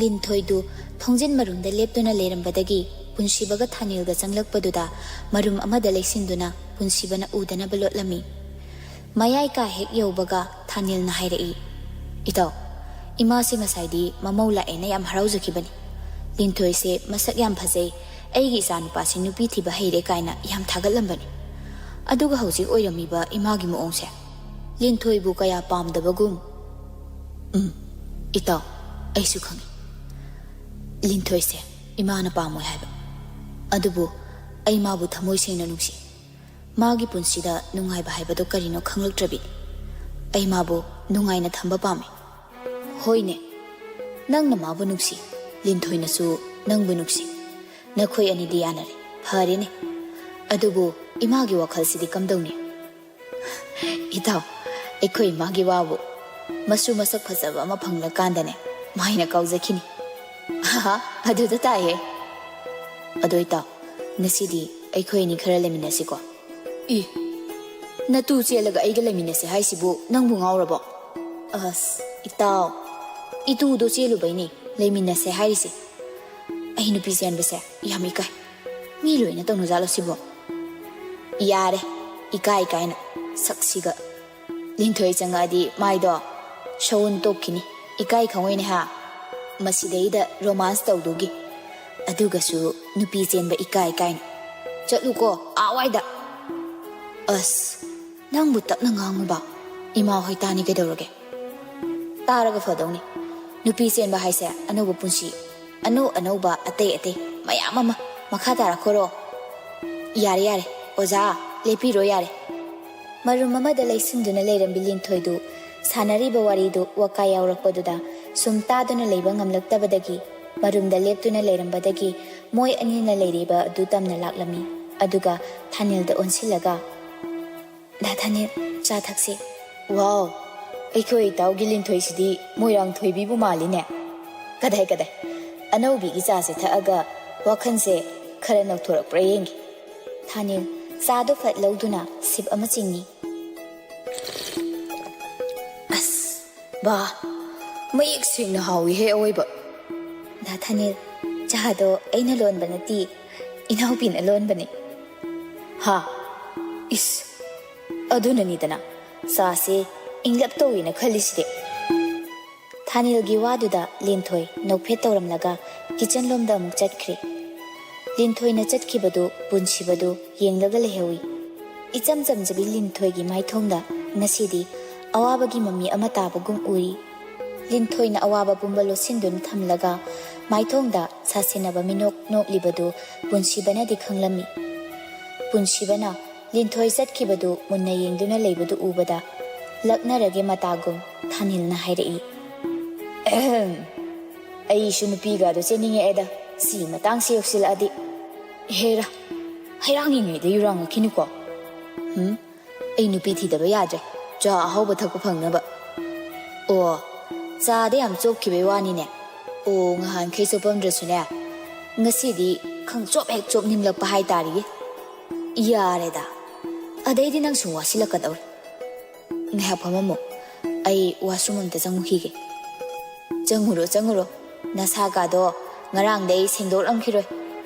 ꯂꯤꯟꯊꯣꯏꯗꯨ ꯊꯣꯡꯖꯤꯟ ꯃꯔꯨꯝꯗ ꯂꯦꯞꯇꯨꯅ ꯂꯩꯔꯝꯕꯗꯒꯤ ꯄꯨꯟꯁꯤꯕꯒ ꯊꯥꯅꯤꯜꯒ ꯆꯪꯂꯛꯄꯗꯨꯗ ꯃꯔꯨꯝ ꯑꯃꯗ ꯂꯩꯁꯤꯟꯗꯨꯅ ꯄꯨꯟꯁꯤꯕꯅ ꯎꯗꯅꯕ ꯂꯣꯠꯂꯝꯃꯤ꯫ ꯃꯌꯥꯏ ꯀꯥ ꯍꯦꯛ ꯌꯧꯕꯒ ꯊꯥꯅꯤꯜꯅ ꯍꯥꯏꯔꯛꯏ, "ꯏꯇꯥꯎ, ꯏꯃꯥꯁꯦ ꯉꯁꯥꯏꯗꯤ ꯃꯃꯧ ꯂꯥꯛꯑꯦꯅ ꯌꯥꯝ ꯍꯔꯥꯎꯖꯈꯤꯕꯅꯤ꯫ ꯂꯤꯟꯊꯣꯏꯁꯦ ꯃꯁꯛ ꯌꯥꯝ ꯐꯖꯩ, ꯑꯩꯒꯤ ꯏꯆꯥꯅꯨꯄꯥꯁꯤ ꯅꯨꯄꯤ ꯊꯤꯕ ꯍꯩꯔꯦ" ꯀꯥꯏꯅ ꯌꯥꯝ ꯊꯥꯒꯠꯂꯝꯕꯅꯤ꯫ ꯑꯗꯨꯒ ꯍꯧꯖꯤꯛ ꯑꯣꯏꯔꯝꯃꯤꯕ ꯏꯃꯥꯒꯤ ꯃꯑꯣꯡꯁꯦ ꯂꯤꯟꯊꯣꯏꯕꯨ ꯀꯌꯥ ꯄꯥꯝꯗꯕꯒꯨꯝ꯫ "ꯎꯝ, ꯏꯇꯥꯎ, ꯑꯩꯁꯨ ꯈꯪꯏ꯫ ꯂꯤꯟꯊꯣꯏꯁꯦ ꯏꯃꯥꯅ ꯄꯥꯝꯃꯣꯏ ꯍꯥꯏꯕ꯫ ꯑꯗꯨꯕꯨ ꯑꯩ ꯃꯥꯕꯨ ꯊꯃꯣꯏ ꯁꯦꯡꯅ ꯅꯨꯡꯁꯤ꯫ ꯃꯥꯒꯤ ꯄꯨꯟꯁꯤꯗ ꯅꯨꯡꯉꯥꯏꯕ ꯍꯥꯏꯕꯗꯣ ꯀꯔꯤꯅꯣ ꯈꯪꯂꯛꯇ꯭ꯔꯕꯤ꯫ ꯑꯩ ꯃꯥꯕꯨ ꯅꯨꯡꯉꯥꯏꯅ ꯊꯝꯕ ꯄꯥꯝꯃꯤ꯫ ꯍꯣꯏꯅꯦ, ꯅꯪꯅ ꯃꯥꯕꯨ ꯅꯨꯡꯁꯤ, ꯂꯤꯟꯊꯣꯏꯅꯁꯨ ꯅꯪꯕꯨ ꯅꯨꯡꯁꯤ꯫ ꯅꯈꯣꯏ ꯑꯅꯤꯗꯤ ꯌꯥꯅꯔꯦ, ꯐꯔꯦꯅꯦ꯫ ꯑꯗꯨꯕꯨ ꯏꯃꯥꯒꯤ ꯋꯥꯈꯜꯁꯤꯗꯤ ꯀꯝꯗꯧꯅꯤ? ꯏꯇꯥꯎ, ꯑꯩꯈꯣꯏ ꯏꯃꯥꯒꯤ ꯋꯥꯕꯨ, ꯃꯁꯨ ꯃꯁꯛ ꯐꯖꯕ ꯑꯃ ꯐꯪꯂꯀꯥꯟꯗꯅꯦ ꯃꯥꯏꯅ ꯀꯥꯎꯖꯈꯤꯅꯤ꯫ ꯑꯍꯥ, ꯑꯗꯨꯗ ꯇꯥꯏꯍꯦ꯫ ꯑꯗꯣ ꯏꯇꯥꯎ, ꯉꯁꯤꯗꯤ ꯑꯩꯈꯣꯏ ꯑꯅꯤ ꯈꯔ ꯂꯩꯃꯤꯟꯅꯁꯤꯀꯣ꯫ ꯏ, ꯅꯇꯨ ꯆꯦꯜꯂꯒ ꯑꯩꯒ ꯂꯩꯃꯤꯟꯅꯁꯦ ꯍꯥꯏꯁꯤꯕꯨ ꯅꯪꯕꯨ ꯉꯥꯎꯔꯕꯣ? ꯑꯁ ꯏꯇꯥꯎ, ꯏꯇꯨꯗꯣ ꯆꯦꯜꯂꯨꯕꯩꯅꯦ ꯂꯩꯃꯤꯟꯅꯁꯦ ꯍꯥꯏꯔꯤꯁꯦ꯫ ꯑꯩ ꯅꯨꯄꯤ ꯆꯦꯟꯕꯁꯦ ꯌꯥꯝ ꯏꯀꯥꯏ꯫ ꯃꯤ ꯂꯣꯏꯅ ꯇꯧꯅꯖꯥꯠꯂꯣ ꯁꯤꯕꯣ? ꯌꯥꯔꯦ, ꯏꯀꯥꯏ ꯀꯥꯏꯅ, ꯁꯛꯁꯤꯒ꯫ ꯂꯤꯟꯊꯣꯏ ꯆꯪꯉꯛꯑꯗꯤ ꯃꯥꯏꯗꯣ ꯁꯎꯟ ꯇꯣꯛꯈꯤꯅꯤ꯫ ꯏꯀꯥꯏ ꯈꯪꯉꯣꯏꯅꯦ ꯍꯥ? ꯃꯁꯤꯗꯩꯗ ꯔꯣꯃꯥꯟꯁ ꯇꯧꯗꯨꯒꯤ꯫ ꯑꯗꯨꯒꯁꯨ ꯅꯨꯄꯤ ꯆꯦꯟꯕ ꯏꯀꯥꯏ ꯀꯥꯏꯅ꯫ ꯆꯠꯂꯨꯀꯣ, ꯑꯥꯋꯥꯏꯗ꯫ ꯑꯁ, ꯅꯪꯕꯨ ꯇꯞꯅ ꯉꯥꯡꯉꯨꯕ꯫ ꯏꯃꯥ ꯍꯣꯏ ꯇꯥꯅꯤ ꯀꯩꯗꯧꯔꯒꯦ? ꯇꯥꯔꯒ ꯐꯗꯧꯅꯤ꯫ ꯅꯨꯄꯤ ꯆꯦꯟꯕ ꯍꯥꯏꯁꯦ ꯑꯅꯧꯕ ꯄꯨꯟꯁꯤ, ꯑꯅꯧ ꯑꯅꯧꯕ ꯑꯇꯩ ꯑꯇꯩ ꯃꯌꯥꯝ ꯑꯃ꯫ ꯃꯈꯥ ꯇꯥꯔꯛꯈꯣꯔꯣ? ꯌꯥꯔꯦ ꯌꯥꯔꯦ, ꯑꯣꯖꯥ, ꯂꯦꯞꯄꯤꯔꯣ ꯌꯥꯔꯦ꯫ ꯃꯔꯨꯝ ꯑꯃꯗ ꯂꯩꯁꯤꯟꯗꯨꯅ ꯂꯩꯔꯝꯕꯤ ꯂꯤꯟꯊꯣꯏꯗꯨ ꯁꯥꯟꯅꯔꯤꯕ ꯋꯥꯔꯤꯗꯨ ꯋꯥꯀꯥꯏ ꯌꯥꯎꯔꯛꯄꯗꯨꯗ ꯁꯨꯝ ꯇꯥꯗꯨꯅ ꯂꯩꯕ ꯉꯝꯂꯛꯇꯕꯗꯒꯤ ꯃꯔꯨꯝꯗ ꯂꯦꯞꯇꯨꯅ ꯂꯩꯔꯝꯕꯗꯒꯤ ꯃꯣꯏ ꯑꯅꯤꯅ ꯂꯩꯔꯤꯕ ꯑꯗꯨ ꯇꯝꯅ ꯂꯥꯛꯂꯝꯃꯤ꯫ ꯑꯗꯨꯒ ꯊꯥꯅꯤꯜꯗ ꯑꯣꯟꯁꯤꯜꯂꯒ, "ꯗꯥ ꯊꯥꯅꯤꯜ, ꯆꯥ ꯊꯛꯁꯤ꯫" "ꯋꯥꯎ, ꯑꯩꯈꯣꯏ ꯏꯇꯥꯎꯒꯤ ꯂꯤꯟꯊꯣꯏꯁꯤꯗꯤ ꯃꯣꯏꯔꯥꯡ ꯊꯣꯏꯕꯤꯕꯨ ꯃꯥꯜꯂꯤꯅꯦ꯫ ꯀꯗꯥꯏ ꯀꯗꯥꯏ, ꯑꯅꯧꯕꯤꯒꯤ ꯆꯥꯁꯦ ꯊꯛꯑꯒ ꯋꯥꯈꯜꯁꯦ ꯈꯔ ꯅꯧꯊꯣꯔꯛꯄ꯭ꯔꯥ ꯌꯦꯡꯒꯦ꯫" ꯊꯥꯅꯤꯜ ꯆꯥꯗꯣ ꯐꯠ ꯂꯧꯗꯨꯅ ꯁꯤꯞ ꯑꯃ ꯆꯤꯡꯉꯤ꯫ "ꯑꯁ, ꯕꯥ, ꯃꯌꯦꯛ ꯁꯦꯡꯅ ꯍꯥꯎꯏꯍꯦ ꯑꯋꯣꯏꯕ꯫" "ꯗꯥ ꯊꯥꯅꯤꯜ, ꯆꯥꯗꯣ ꯑꯩꯅ ꯂꯣꯟꯕ ꯅꯠꯇꯦ, ꯏꯅꯥꯎꯄꯤꯅ ꯂꯣꯟꯕꯅꯤ꯫" "ꯍꯥ? ꯏꯁ, ꯑꯗꯨꯅꯅꯤꯗꯅ ꯆꯥꯁꯦ ꯏꯪꯂꯞ ꯇꯧꯏꯅ ꯈꯜꯂꯤꯁꯤꯗꯤ꯫" ꯊꯥꯅꯤꯜꯒꯤ ꯋꯥꯗꯨꯗ ꯂꯤꯟꯊꯣꯏ ꯅꯣꯛꯐꯦꯠ ꯇꯧꯔꯝꯂꯒ ꯀꯤꯆꯟ ꯂꯣꯝꯗ ꯑꯃꯨꯛ ꯆꯠꯈ꯭ꯔꯦ꯫ ꯂꯤꯟꯊꯣꯏꯅ ꯆꯠꯈꯤꯕꯗꯨ ꯄꯨꯟꯁꯤꯕꯗꯨ ꯌꯦꯡꯂꯒ ꯂꯩꯍꯧꯏ꯫ ꯏꯆꯝ ꯆꯝꯖꯕꯤ ꯂꯤꯟꯊꯣꯏꯒꯤ ꯃꯥꯏꯊꯣꯡꯗ ꯉꯁꯤꯗꯤ ꯑꯋꯥꯕꯒꯤ ꯃꯃꯤ ꯑꯃ ꯇꯥꯕꯒꯨꯝ ꯎꯔꯤ꯫ ꯂꯤꯟꯊꯣꯏꯅ ꯑꯋꯥꯕ ꯄꯨꯝꯕ ꯂꯣꯠꯁꯤꯟꯗꯨꯅ ꯊꯝꯂꯒ ꯃꯥꯏꯊꯣꯡꯗ ꯁꯥꯁꯤꯟꯅꯕ ꯃꯤꯅꯣꯛ ꯅꯣꯛꯂꯤꯕꯗꯨ ꯄꯨꯟꯁꯤꯕꯅꯗꯤ ꯈꯪꯂꯝꯃꯤ꯫ ꯄꯨꯟꯁꯤꯕꯅ ꯂꯤꯟꯊꯣꯏ ꯆꯠꯈꯤꯕꯗꯨ ꯃꯨꯟꯅ ꯌꯦꯡꯗꯨꯅ ꯂꯩꯕꯗꯨ ꯎꯕꯗ, ꯂꯛꯅꯔꯒꯦ ꯃꯇꯥꯒꯨꯝ ꯊꯥꯅꯤꯜꯅ ꯍꯥꯏꯔꯛꯏ, "ꯑꯍꯝ, ꯑꯩꯁꯨ ꯅꯨꯄꯤꯒꯗꯣ ꯆꯦꯟꯅꯤꯡꯉꯛꯑꯦꯗ, ꯁꯤ ꯃꯇꯥꯡꯁꯤ ꯌꯧꯁꯤꯜꯂꯛꯑꯗꯤ꯫ ꯍꯦꯔꯥ, ꯍꯩꯔꯥꯡꯉꯤꯉꯩꯗ ꯌꯨꯔꯥꯡꯉꯛꯈꯤꯅꯨꯀꯣ꯫ ꯍꯨꯝ, ꯑꯩ ꯅꯨꯄꯤ ꯊꯤꯗꯕ ꯌꯥꯗ꯭ꯔꯦ, ꯆꯥ ꯑꯍꯥꯎꯕ ꯊꯛꯄ ꯐꯪꯅꯕ꯫ ꯑꯣ, ꯆꯥꯗ ꯌꯥꯝ ꯆꯣꯞꯈꯤꯕꯩ ꯋꯥꯅꯤꯅꯦ꯫ ꯑꯣ, ꯉꯍꯥꯟꯈꯩ ꯆꯣꯞꯄꯝꯗ꯭ꯔꯁꯨꯅꯦ, ꯉꯁꯤꯗꯤ ꯈꯪꯆꯣꯞ ꯍꯦꯛ ꯆꯣꯞꯅꯤꯡꯂꯛꯄ ꯍꯥꯏꯇꯥꯔꯤꯌꯦ꯫ ꯌꯥꯔꯦꯗ, ꯑꯗꯩꯗꯤ ꯅꯪ ꯁꯨꯝ ꯋꯥꯁꯤꯜꯂꯛꯀꯗꯧꯔꯦ꯫ ꯉꯥꯏꯍꯥꯛ ꯐꯝꯃꯝꯃꯣ, ꯑꯩ washroom ꯑꯝꯇ ꯆꯪꯉꯨꯈꯤꯒꯦ꯫" "ꯆꯪꯉꯨꯔꯣ, ꯆꯪꯉꯨꯔꯣ, ꯅꯁꯥꯒꯥꯗꯣ ꯉꯔꯥꯡꯗꯩ ꯁꯦꯡꯗꯣꯛꯂꯝꯈꯤꯔꯣꯏ꯫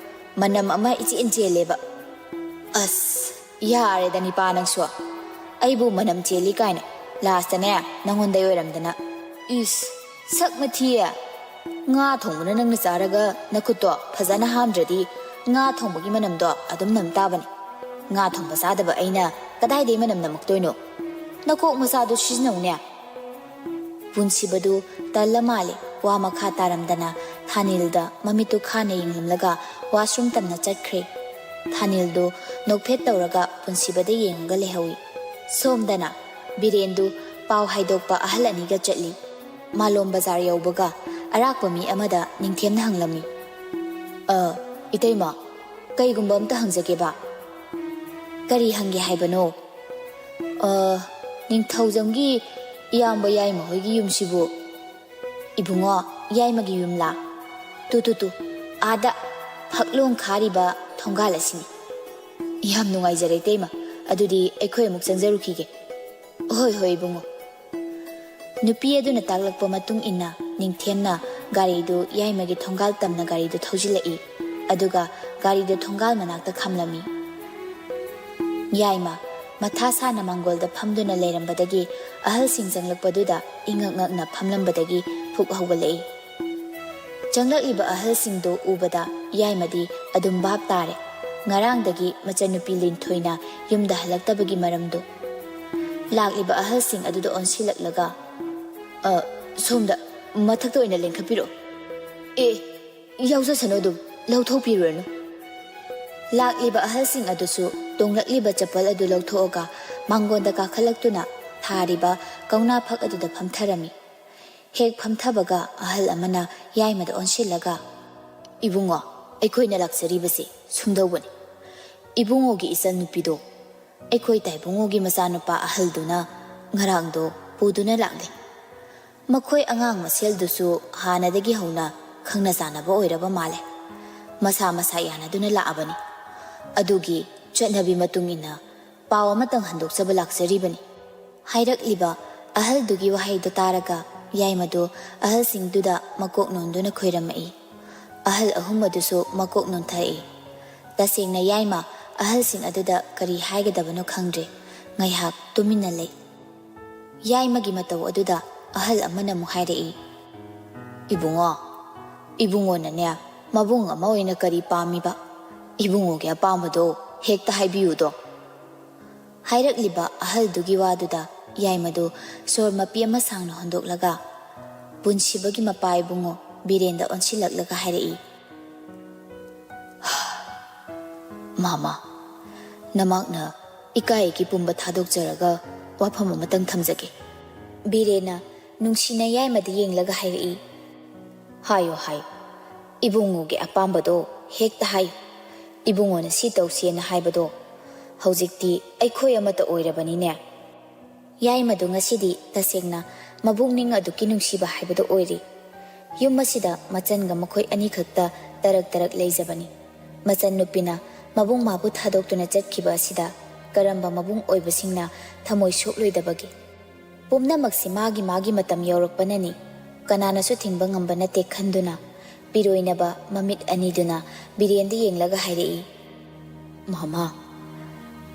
ꯃꯅꯝ ꯑꯃ ꯏꯆꯦꯟ ꯆꯦꯜꯂꯦꯕ꯫" "ꯑꯁ, ꯌꯥꯔꯦꯗ ꯅꯤꯄꯥ ꯅꯪꯁꯨ꯫ ꯑꯩꯕꯨ ꯃꯅꯝ ꯆꯦꯜꯂꯤ ꯀꯥꯏꯅ꯫ ꯂꯥꯁꯇꯅꯦ, ꯅꯪꯉꯣꯟꯗꯩ ꯑꯣꯏꯔꯝꯗꯅ꯫ ꯏꯁ, ꯁꯛ ꯃꯊꯤꯌꯦ꯫ ꯉꯥ ꯊꯣꯡꯕꯅ ꯅꯪꯅ ꯆꯥꯔꯒ ꯅꯈꯨꯠꯇꯣ ꯐꯖꯅ ꯍꯥꯝꯗ꯭ꯔꯗꯤ ꯉꯥ ꯊꯣꯡꯕꯒꯤ ꯃꯅꯝꯗꯣ ꯑꯗꯨꯝ ꯅꯝ ꯇꯥꯕꯅꯤ꯫ ꯉꯥ ꯊꯣꯡꯕ ꯆꯥꯗꯕ ꯑꯩꯅ ꯀꯗꯥꯏꯗꯩ ꯃꯅꯝ ꯅꯝꯃꯛꯇꯣꯏꯅꯣ? ꯅꯀꯣꯛ ꯃꯆꯥꯗꯣ ꯁꯤꯖꯤꯟꯅꯧꯅꯦ꯫" ꯄꯨꯟꯁꯤꯕꯗꯨ ꯇꯜꯂ ꯃꯥꯜꯂꯦ꯫ ꯋꯥ ꯃꯈꯥ ꯇꯥꯔꯝꯗꯅ ꯊꯥꯅꯤꯜꯗ ꯃꯃꯤꯠꯇꯨ ꯈꯥꯅ ꯌꯦꯡꯂꯝꯂꯒ washroom ꯇꯝꯅ ꯆꯠꯈ꯭ꯔꯦ꯫ ꯊꯥꯅꯤꯜꯗꯨ ꯅꯣꯛꯐꯦꯠ ꯇꯧꯔꯒ ꯄꯨꯟꯁꯤꯕꯗ ꯌꯦꯡꯉꯒ ꯂꯩꯍꯧꯏ꯫ ꯁꯣꯝꯗꯅ ꯕꯤꯔꯦꯟꯗꯨ ꯄꯥꯎ ꯍꯥꯏꯗꯣꯛꯄ ꯑꯍꯜ ꯑꯅꯤꯒ ꯆꯠꯂꯤ꯫ ꯃꯥꯂꯣꯝ ꯕꯖꯥꯔ ꯌꯧꯕꯒ ꯑꯔꯥꯛꯄ ꯃꯤ ꯑꯃꯗ ꯅꯤꯡꯊꯦꯝꯅ ꯍꯪꯂꯝꯃꯤ꯫ "ꯑ, ꯏꯇꯩꯃ, ꯀꯩꯒꯨꯝꯕ ꯑꯝꯇ ꯍꯪꯖꯒꯦꯕ꯫" "ꯀꯔꯤ ꯍꯪꯒꯦ ꯍꯥꯏꯕꯅꯣ?" "ꯑ, ꯅꯤꯡꯊꯧꯖꯝꯒꯤ ꯏꯌꯥꯝꯕ ꯌꯥꯏꯃ ꯍꯣꯏꯒꯤ ꯌꯨꯝꯁꯤꯕꯨ?" "ꯏꯕꯨꯡꯉꯣ, ꯌꯥꯏꯃꯒꯤ ꯌꯨꯝꯂꯥ? ꯇꯨ, ꯇꯨ, ꯇꯨ, ꯑꯥꯗ ꯐꯛꯂꯣꯡ ꯈꯥꯔꯤꯕ ꯊꯣꯡꯒꯥꯜ ꯑꯁꯤꯅꯤ꯫" "ꯌꯥꯝ ꯅꯨꯡꯉꯥꯏꯖꯔꯦ ꯏꯇꯩꯃ, ꯑꯗꯨꯗꯤ ꯑꯩꯈꯣꯏ ꯑꯃꯨꯛ ꯆꯪꯖꯔꯨꯈꯤꯒꯦ꯫" "ꯍꯣꯏ, ꯍꯣꯏ ꯏꯕꯨꯡꯉꯣ꯫" ꯅꯨꯄꯤ ꯑꯗꯨꯅ ꯇꯥꯛꯂꯛꯄ ꯃꯇꯨꯡ ꯏꯟꯅ ꯅꯤꯡꯊꯦꯝꯅ ꯒꯥꯔꯤꯗꯨ ꯌꯥꯏꯃꯒꯤ ꯊꯣꯡꯒꯥꯜ ꯇꯝꯅ ꯒꯥꯔꯤꯗꯨ ꯊꯧꯖꯤꯜꯂꯛꯏ꯫ ꯑꯗꯨꯒ ꯒꯥꯔꯤꯗꯨ ꯊꯣꯡꯒꯥꯜ ꯃꯅꯥꯛꯇ ꯈꯥꯝꯂꯝꯃꯤ꯫ ꯌꯥꯏꯃ ꯃꯊꯥ ꯁꯥꯅ ꯃꯥꯡꯒꯣꯜꯗ ꯐꯝꯗꯨꯅ ꯂꯩꯔꯝꯕꯗꯒꯤ ꯑꯍꯜꯁꯤꯡ ꯆꯪꯂꯛꯄꯗꯨꯗ ꯏꯉꯛ ꯉꯛꯅ ꯐꯝꯂꯝꯕꯗꯒꯤ ꯐꯨꯛ ꯍꯧꯒꯠꯂꯛꯏ꯫ ꯆꯪꯂꯛꯂꯤꯕ ꯑꯍꯜꯁꯤꯡꯗꯨ ꯎꯕꯗ ꯌꯥꯏꯃꯗꯤ ꯑꯗꯨꯝ ꯚꯥꯞ ꯇꯥꯔꯦ꯫ ꯉꯔꯥꯡꯗꯒꯤ ꯃꯆꯟꯅꯨꯄꯤ ꯂꯤꯟꯊꯣꯏꯅ ꯌꯨꯝꯗ ꯍꯜꯂꯛꯇꯕꯒꯤ ꯃꯔꯝꯗꯨ꯫ ꯂꯥꯛꯂꯤꯕ ꯑꯍꯜꯁꯤꯡ ꯑꯗꯨꯗ ꯑꯣꯟꯁꯤꯜꯂꯛꯂꯒ, "ꯑ, ꯁꯣꯝꯗ ꯃꯊꯛꯇ ꯑꯣꯏꯅ ꯂꯦꯡꯈꯠꯄꯤꯔꯛꯑꯣ꯫" "ꯑꯦ, "ꯌꯥꯎꯖꯁꯅꯨ, ꯑꯗꯨꯝ ꯂꯧꯊꯣꯛꯄꯤꯔꯨꯔꯅꯨ꯫" ꯂꯥꯛꯂꯤꯕ ꯑꯍꯜꯁꯤꯡ ꯑꯗꯨꯁꯨ ꯇꯣꯡꯂꯛꯂꯤꯕ ꯆꯄꯜ ꯑꯗꯨ ꯂꯧꯊꯣꯛꯑꯒ ꯃꯥꯡꯒꯣꯟꯗ ꯀꯥꯈꯠꯂꯛꯇꯨꯅ ꯊꯥꯔꯤꯕ ꯀꯧꯅꯥ ꯐꯛ ꯑꯗꯨꯗ ꯐꯝꯊꯔꯝꯃꯤ꯫ ꯍꯦꯛ ꯐꯝꯊꯕꯒ ꯑꯍꯜ ꯑꯃꯅ ꯌꯥꯏꯃꯗ ꯑꯣꯟꯁꯤꯜꯂꯒ, "ꯏꯕꯨꯡꯉꯣ, ꯑꯩꯈꯣꯏꯅ ꯂꯥꯛꯆꯔꯤꯕꯁꯤ ꯁꯨꯝꯗꯧꯕꯅꯤ꯫ ꯏꯕꯨꯡꯉꯣꯒꯤ ꯏꯆꯟ ꯅꯨꯄꯤꯗꯣ, ꯑꯩꯈꯣꯏ ꯇꯥꯏꯕꯨꯡꯉꯣꯒꯤ ꯃꯆꯥꯅꯨꯄꯥ ꯑꯍꯜꯗꯨꯅ ꯉꯔꯥꯡꯗꯣ ꯄꯨꯗꯨꯅ ꯂꯥꯛꯂꯦ꯫ ꯃꯈꯣꯏ ꯑꯉꯥꯡ ꯃꯁꯦꯜꯗꯨꯁꯨ ꯍꯥꯟꯅꯗꯒꯤ ꯍꯧꯅ ꯈꯪꯅ ꯆꯥꯟꯅꯕ ꯑꯣꯏꯔꯕ ꯃꯥꯜꯂꯦ꯫ ꯃꯁꯥ ꯃꯁꯥ ꯌꯥꯅꯗꯨꯅ ꯂꯥꯛꯑꯕꯅꯤ꯫ ꯑꯗꯨꯒꯤ ꯆꯠꯅꯕꯤ ꯃꯇꯨꯡ ꯏꯟꯅ ꯄꯥꯎ ꯑꯃꯇꯪ ꯍꯟꯗꯣꯛꯆꯕ ꯂꯥꯛꯆꯔꯤꯕꯅꯤ꯫" ꯍꯥꯏꯔꯛꯂꯤꯕ ꯑꯍꯜꯗꯨꯒꯤ ꯋꯥꯍꯩꯗꯨ ꯇꯥꯔꯒ ꯌꯥꯏꯃꯗꯨ ꯑꯍꯜꯁꯤꯡꯗꯨꯗ ꯃꯀꯣꯛ ꯅꯣꯟꯗꯨꯅ ꯈꯣꯏꯔꯝꯃꯛꯏ꯫ ꯑꯍꯜ ꯑꯍꯨꯝ ꯑꯗꯨꯁꯨ ꯃꯀꯣꯛ ꯅꯣꯟꯊꯔꯛꯏ꯫ ꯇꯁꯦꯡꯅ ꯌꯥꯏꯃ ꯑꯍꯜꯁꯤꯡ ꯑꯗꯨꯗ ꯀꯔꯤ ꯍꯥꯏꯒꯗꯕꯅꯣ ꯈꯪꯗ꯭ꯔꯦ꯫ ꯉꯥꯏꯍꯥꯛ ꯇꯨꯃꯤꯟꯅ ꯂꯩ꯫ ꯌꯥꯏꯃꯒꯤ ꯃꯇꯧ ꯑꯗꯨꯗ ꯑꯍꯜ ꯑꯃꯅ ꯑꯃꯨꯛ ꯍꯥꯏꯔꯛꯏ, "ꯏꯕꯨꯡꯉꯣ, ꯏꯕꯨꯡꯉꯣꯅꯅꯦ, ꯃꯕꯨꯡ ꯑꯃ ꯑꯣꯏꯅ ꯀꯔꯤ ꯄꯥꯝꯃꯤꯕ? ꯏꯕꯨꯡꯉꯣꯒꯤ ꯑꯄꯥꯝꯕꯗꯣ ꯍꯦꯛꯇ ꯍꯥꯏꯕꯤꯌꯨꯗꯣ꯫" ꯍꯥꯏꯔꯛꯂꯤꯕ ꯑꯍꯜꯗꯨꯒꯤ ꯋꯥꯗꯨꯗ ꯌꯥꯏꯃꯗꯨ ꯁꯣꯔ ꯃꯄꯤ ꯑꯃ ꯁꯥꯡꯅ ꯍꯣꯟꯗꯣꯛꯂꯒ ꯄꯨꯟꯁꯤꯕꯒꯤ ꯃꯄꯥ ꯏꯕꯨꯡꯉꯣ ꯕꯤꯔꯦꯟꯗ ꯑꯣꯟꯁꯤꯜꯂꯛꯂꯒ ꯍꯥꯏꯔꯛꯏ, "ꯃꯥꯃ, ꯅꯃꯥꯛꯅ ꯏꯀꯥꯏ ꯏꯀꯤ ꯄꯨꯝꯕ ꯊꯥꯗꯣꯛꯆꯔꯒ ꯋꯥꯐꯝ ꯑꯃꯇꯪ ꯊꯝꯖꯒꯦ꯫" ꯕꯤꯔꯦꯟꯅ ꯅꯨꯡꯁꯤꯅ ꯌꯥꯏꯃꯗ ꯌꯦꯡꯂꯒ ꯍꯥꯏꯔꯛꯏ, "ꯍꯥꯏꯌꯣ, ꯍꯥꯏꯌꯣ꯫ ꯏꯕꯨꯡꯉꯣꯒꯤ ꯑꯄꯥꯝꯕꯗꯣ ꯍꯦꯛꯇ ꯍꯥꯏꯌꯨ꯫ ꯏꯕꯨꯡꯉꯣꯅ ꯁꯤ ꯇꯧꯁꯦꯅ ꯍꯥꯏꯕꯗꯣ ꯍꯧꯖꯤꯛꯇꯤ ꯑꯩꯈꯣꯏ ꯑꯃꯠꯇ ꯑꯣꯏꯔꯕꯅꯤꯅꯦ꯫" ꯌꯥꯏꯃꯗꯨ ꯉꯁꯤꯗꯤ ꯇꯁꯦꯡꯅ ꯃꯕꯨꯛꯅꯤꯡ ꯑꯗꯨꯛꯀꯤ ꯅꯨꯡꯁꯤꯕ ꯍꯥꯏꯕꯗꯨ ꯑꯣꯏꯔꯤ꯫ ꯌꯨꯝ ꯑꯁꯤꯗ ꯃꯆꯟꯒ ꯃꯈꯣꯏ ꯑꯅꯤꯈꯛꯇ ꯇꯔꯛ ꯇꯔꯛ ꯂꯩꯖꯕꯅꯤ꯫ ꯃꯆꯟ ꯅꯨꯄꯤꯅ ꯃꯕꯨꯡ ꯃꯥꯕꯨ ꯊꯥꯗꯣꯛꯇꯨꯅ ꯆꯠꯈꯤꯕ ꯑꯁꯤꯗ ꯀꯔꯝꯕ ꯃꯕꯨꯡ ꯑꯣꯏꯕꯁꯤꯡꯅ ꯊꯃꯣꯏ ꯁꯣꯛꯂꯣꯏꯗꯕꯒꯦ? ꯄꯨꯝꯅꯃꯛꯁꯤ ꯃꯥꯒꯤ ꯃꯥꯒꯤ ꯃꯇꯝ ꯌꯧꯔꯛꯄꯅꯅꯤ, ꯀꯅꯥꯅꯁꯨ ꯊꯤꯡꯕ ꯉꯝꯕ ꯅꯠꯇꯦ ꯈꯟꯗꯨꯅ ꯄꯤꯔꯣꯏꯅꯕ ꯃꯃꯤꯠ ꯑꯅꯤꯗꯨꯅ ꯕꯤꯔꯦꯟꯗ ꯌꯦꯡꯂꯒ ꯍꯥꯏꯔꯛꯏ, "ꯃꯃꯥ,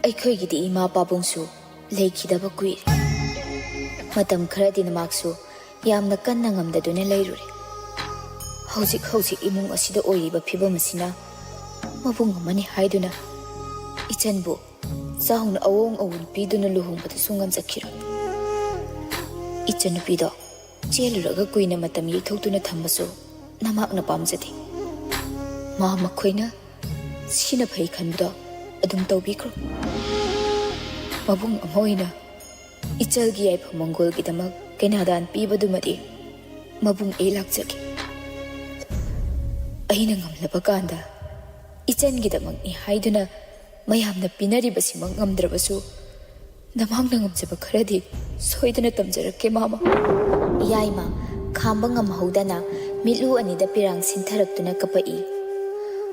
ꯑꯩꯈꯣꯏꯒꯤꯗꯤ ꯏꯃꯥ ꯄꯥꯕꯨꯡꯁꯨ ꯂꯩꯈꯤꯗꯕ ꯀꯨꯏꯔꯦ꯫ ꯃꯇꯝ ꯈꯔꯗꯤ ꯅꯃꯥꯛꯁꯨ ꯌꯥꯝꯅ ꯀꯟꯅ ꯉꯝꯗꯗꯨꯅ ꯂꯩꯔꯨꯔꯦ꯫ ꯍꯧꯖꯤꯛ ꯍꯧꯖꯤꯛ ꯏꯃꯨꯡ ꯑꯁꯤꯗ ꯑꯣꯏꯔꯤꯕ ꯐꯤꯕꯝ ꯑꯁꯤꯅ ꯃꯕꯨꯡ ꯑꯃꯅꯤ ꯍꯥꯏꯗꯨꯅ ꯏꯆꯟꯕꯨ ꯆꯥꯎꯅ ꯑꯋꯣꯡ ꯑꯋꯣꯟ ꯄꯤꯗꯨꯅ ꯂꯨꯍꯣꯡꯕꯗꯁꯨ ꯉꯝꯖꯈꯤꯔꯣꯏ꯫ ꯏꯆꯟꯅꯨꯄꯤꯗꯣ ꯆꯦꯜꯂꯨꯔꯒ ꯀꯨꯏꯅ ꯃꯇꯝ ꯌꯩꯊꯣꯛꯇꯨꯅ ꯊꯝꯕꯁꯨ ꯅꯃꯥꯛꯅ ꯄꯥꯝꯖꯗꯦ꯫ ꯃꯥ ꯃꯈꯣꯏꯅ ꯁꯤꯅ ꯐꯩ ꯈꯟꯕꯗꯣ ꯑꯗꯨꯝ ꯇꯧꯕꯤꯈ꯭ꯔꯣ꯫ ꯃꯕꯨꯡ ꯑꯃ ꯑꯣꯏꯅ ꯏꯆꯜꯒꯤ ꯌꯥꯏꯐ ꯃꯪꯒꯣꯜꯒꯤꯗꯃꯛ ꯀꯩꯅꯥꯗꯥꯟ ꯄꯤꯕꯗꯨꯃꯗꯤ ꯃꯕꯨꯡ ꯑꯩ ꯂꯥꯛꯆꯒꯦ꯫ ꯑꯩꯅ ꯉꯝꯂꯕ ꯀꯥꯟꯗ ꯏꯆꯟꯒꯤꯗꯃꯛꯅꯤ ꯍꯥꯏꯗꯨꯅ ꯃꯌꯥꯝꯅ ꯄꯤꯅꯔꯤꯕꯁꯤꯃꯛ ꯉꯝꯗ꯭ꯔꯕꯁꯨ, ꯅꯃꯥꯛꯅ ꯉꯝꯖꯕ ꯈꯔꯗꯤ ꯁꯣꯏꯗꯅ ꯇꯝꯖꯔꯛꯀꯦ, ꯃꯥꯃ꯫ ꯌꯥꯏꯃ ꯈꯥꯝꯕ ꯉꯝꯍꯧꯗꯅ ꯃꯤꯠꯂꯨ ꯑꯅꯤꯗ ꯄꯤꯔꯥꯡ ꯁꯤꯟꯊꯔꯛꯇꯨꯅ ꯀꯞꯄꯛꯏ꯫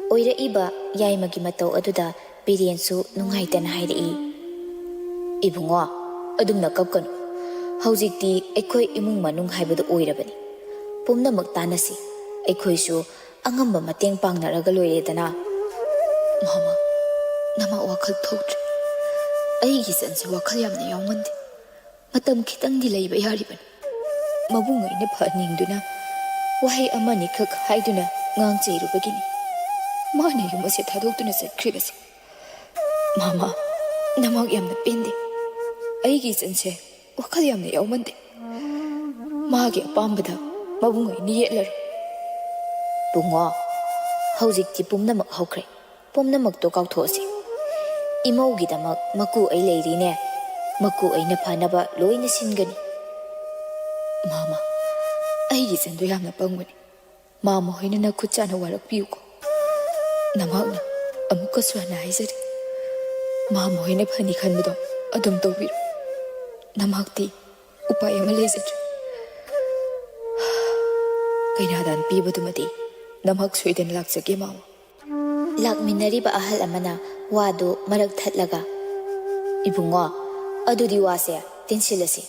ꯑꯣꯏꯔꯛꯏꯕ ꯌꯥꯏꯃꯒꯤ ꯃꯇꯧ ꯑꯗꯨꯗ ꯕꯤꯔꯦꯟꯁꯨ ꯅꯨꯡꯉꯥꯏꯇꯅ ꯍꯥꯏꯔꯛꯏ, "ꯏꯕꯨꯡꯉꯣ, ꯑꯗꯨꯝꯅ ꯀꯞꯀꯅꯨ꯫ ꯍꯧꯖꯤꯛꯇꯤ ꯑꯩꯈꯣꯏ ꯏꯃꯨꯡ ꯃꯅꯨꯡ ꯍꯥꯏꯕꯗꯨ ꯑꯣꯏꯔꯕꯅꯤ꯫ ꯄꯨꯝꯅꯃꯛ ꯇꯥꯟꯅꯁꯤ꯫ ꯑꯩꯈꯣꯏꯁꯨ ꯑꯉꯝꯕ ꯃꯇꯦꯡ ꯄꯥꯡꯅꯔꯒ ꯂꯣꯏꯔꯦꯗꯅ꯫" "ꯃꯥꯃ, ꯅꯃꯥ ꯋꯥꯈꯜ ꯊꯣꯛꯇ꯭ꯔꯦ꯫ ꯑꯩꯒꯤ ꯏꯆꯟꯁꯦ ꯋꯥꯈꯜ ꯌꯥꯝꯅ ꯌꯥꯎꯃꯟꯗꯦ꯫ ꯃꯇꯝ ꯈꯤꯇꯪꯗꯤ ꯂꯩꯕ ꯌꯥꯔꯤꯕꯅꯤ꯫ ꯃꯕꯨꯡ ꯑꯩꯅ ꯐꯍꯟꯅꯤꯡꯗꯨꯅ ꯋꯥꯍꯩ ꯑꯃꯅꯤꯈꯛ ꯍꯥꯏꯗꯨꯅ ꯉꯥꯡꯖꯩꯔꯨꯕꯒꯤꯅꯤ ꯃꯥꯅ ꯌꯨꯝ ꯑꯁꯦ ꯊꯥꯗꯣꯛꯇꯨꯅ ꯆꯠꯈ꯭ꯔꯤꯕꯁꯦ꯫ ꯃꯥꯃ, ꯅꯃꯥꯛ ꯌꯥꯝꯅ ꯄꯦꯟꯗꯦ꯫ ꯑꯩꯒꯤ ꯏꯆꯟꯁꯦ ꯋꯥꯈꯜ ꯌꯥꯝꯅ ꯌꯥꯎꯃꯟꯗꯦ꯫ ꯃꯥꯒꯤ ꯑꯄꯥꯝꯕꯗ ꯃꯕꯨꯡ ꯑꯩꯅ ꯌꯦꯠꯂꯔꯣꯏ꯫" "ꯕꯨꯡꯉꯣ, ꯍꯧꯖꯤꯛꯇꯤ ꯄꯨꯝꯅꯃꯛ ꯍꯧꯈ꯭ꯔꯦ꯫ ꯄꯨꯝꯅꯃꯛꯇꯣ ꯀꯥꯎꯊꯣꯛꯑꯁꯤ꯫ ꯏꯃꯧꯒꯤꯗꯃꯛ ꯃꯀꯨ ꯑꯩ ꯂꯩꯔꯤꯅꯦ꯫ ꯃꯀꯨ ꯑꯩꯅ ꯐꯅꯕ ꯂꯣꯏꯅ ꯁꯤꯟꯒꯅꯤ꯫" "ꯃꯥꯃ, ꯑꯩꯒꯤ ꯏꯆꯟꯗꯣ ꯌꯥꯝꯅ ꯄꯪꯕꯅꯤ꯫ ꯃꯥꯃ ꯍꯣꯏꯅ ꯅꯈꯨꯠ ꯆꯥꯅ ꯋꯥꯔꯛꯄꯤꯌꯨꯀꯣ꯫ ꯅꯃꯥꯛꯅ ꯑꯃꯨꯛꯀꯁꯨ ꯍꯟꯅ ꯍꯥꯏꯖꯔꯤ, ꯃꯥꯃ ꯍꯣꯏꯅ ꯐꯅꯤ ꯈꯟꯕꯗꯣ ꯑꯗꯨꯝ ꯇꯧꯕꯤꯔꯣ꯫ ꯅꯃꯥꯛꯇꯤ ꯎꯄꯥꯏ ꯑꯃ ꯂꯩꯖꯗ꯭ꯔꯦ꯫ ꯀꯩꯅꯥꯗꯥꯟ ꯄꯤꯕꯗꯨꯃꯗꯤ ꯅꯃꯥꯛ ꯁꯣꯏꯗꯅ ꯂꯥꯛꯆꯒꯦ, ꯃꯥꯃ꯫" ꯂꯥꯛꯃꯤꯟꯅꯔꯤꯕ ꯑꯍꯜ ꯑꯃꯅ ꯋꯥꯗꯨ ꯃꯔꯛ ꯊꯠꯂꯒ, "ꯏꯕꯨꯡꯉꯣ, ꯑꯗꯨꯗꯤ ꯋꯥꯁꯦ ꯇꯦꯟꯁꯤꯜꯂꯁꯤ꯫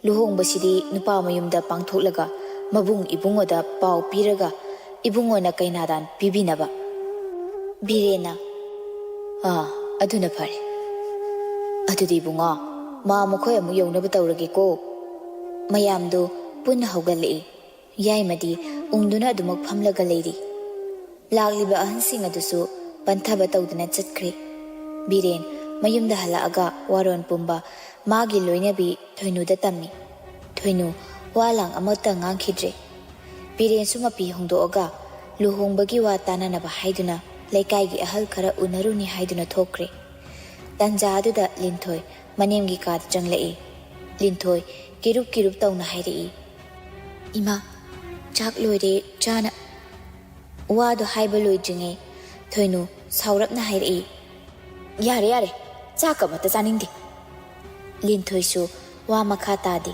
ꯂꯨꯍꯣꯡꯕꯁꯤꯗꯤ ꯅꯨꯄꯥ ꯃꯌꯨꯝꯗ ꯄꯥꯡꯊꯣꯛꯂꯒ ꯃꯕꯨꯡ ꯏꯕꯨꯡꯉꯣꯗ ꯄꯥꯎ ꯄꯤꯔꯒ ꯏꯕꯨꯡꯉꯣꯅ ꯀꯩꯅꯥꯗꯥꯟ ꯄꯤꯕꯤꯅꯕ꯫" ꯕꯤꯔꯦꯟꯅ, "ꯑꯥ, ꯑꯗꯨꯅ ꯐꯔꯦ꯫ ꯑꯗꯨꯗꯤ ꯏꯕꯨꯡꯉꯣ, ꯃꯥ ꯃꯈꯣꯏ ꯑꯃꯨꯛ ꯌꯧꯅꯕ ꯇꯧꯔꯒꯦꯀꯣ꯫" ꯃꯌꯥꯝꯗꯨ ꯄꯨꯟꯅ ꯍꯧꯒꯠꯂꯛꯏ꯫ ꯌꯥꯏꯃꯗꯤ ꯎꯪꯗꯨꯅ ꯑꯗꯨꯃꯛ ꯐꯝꯂꯒ ꯂꯩꯔꯤ꯫ ꯂꯥꯛꯂꯤꯕ ꯑꯍꯟꯁꯤꯡ ꯑꯗꯨꯁꯨ ꯄꯟꯊꯕ ꯇꯧꯗꯨꯅ ꯆꯠꯈ꯭ꯔꯦ꯫ ꯕꯤꯔꯦꯟ ꯃꯌꯨꯝꯗ ꯍꯜꯂꯛꯑꯒ ꯋꯥꯔꯣꯟ ꯄꯨꯝꯕ ꯃꯥꯒꯤ ꯂꯣꯏꯅꯕꯤ ꯊꯣꯏꯅꯨꯗ ꯇꯝꯃꯤ꯫ ꯊꯣꯏꯅꯨ ꯋꯥ ꯂꯥꯡ ꯑꯃꯠꯇ ꯉꯥꯡꯈꯤꯗ꯭ꯔꯦ꯫ ꯕꯤꯔꯦꯟꯁꯨ ꯃꯄꯤ ꯍꯣꯡꯗꯣꯛꯑꯒ ꯂꯨꯍꯣꯡꯕꯒꯤ ꯋꯥ ꯇꯥꯅꯅꯕ ꯍꯥꯏꯗꯨꯅ ꯂꯩꯀꯥꯏꯒꯤ ꯑꯍꯜ ꯈꯔ ꯎꯅꯔꯨꯅꯤ ꯍꯥꯏꯗꯨꯅ ꯊꯣꯛꯈ꯭ꯔꯦ꯫ ꯇꯟꯖꯥ ꯑꯗꯨꯗ ꯂꯤꯟꯊꯣꯏ ꯃꯅꯦꯝꯒꯤ ꯀꯥꯗ ꯆꯪꯂꯛꯏ꯫ ꯂꯤꯟꯊꯣꯏ ꯀꯤꯔꯨꯞ ꯀꯤꯔꯨꯞ ꯇꯧꯅ ꯍꯥꯏꯔꯛꯏ, "ꯏꯃꯥ, ꯆꯥꯛ ꯂꯣꯏꯔꯦ, ꯆꯥꯅ"꯫ ꯋꯥꯗꯨ ꯍꯥꯏꯕ ꯂꯣꯏꯗ꯭ꯔꯤꯉꯩ ꯊꯣꯏꯅꯨ ꯁꯥꯎꯔꯞꯅ ꯍꯥꯏꯔꯛꯏ, "ꯌꯥꯔꯦ, ꯌꯥꯔꯦ, ꯆꯥꯛꯀ ꯑꯃꯠꯇ ꯆꯥꯅꯤꯡꯗꯦ"꯫ ꯂꯤꯟꯊꯣꯏꯁꯨ ꯋꯥ ꯃꯈꯥ ꯇꯥꯗꯦ꯫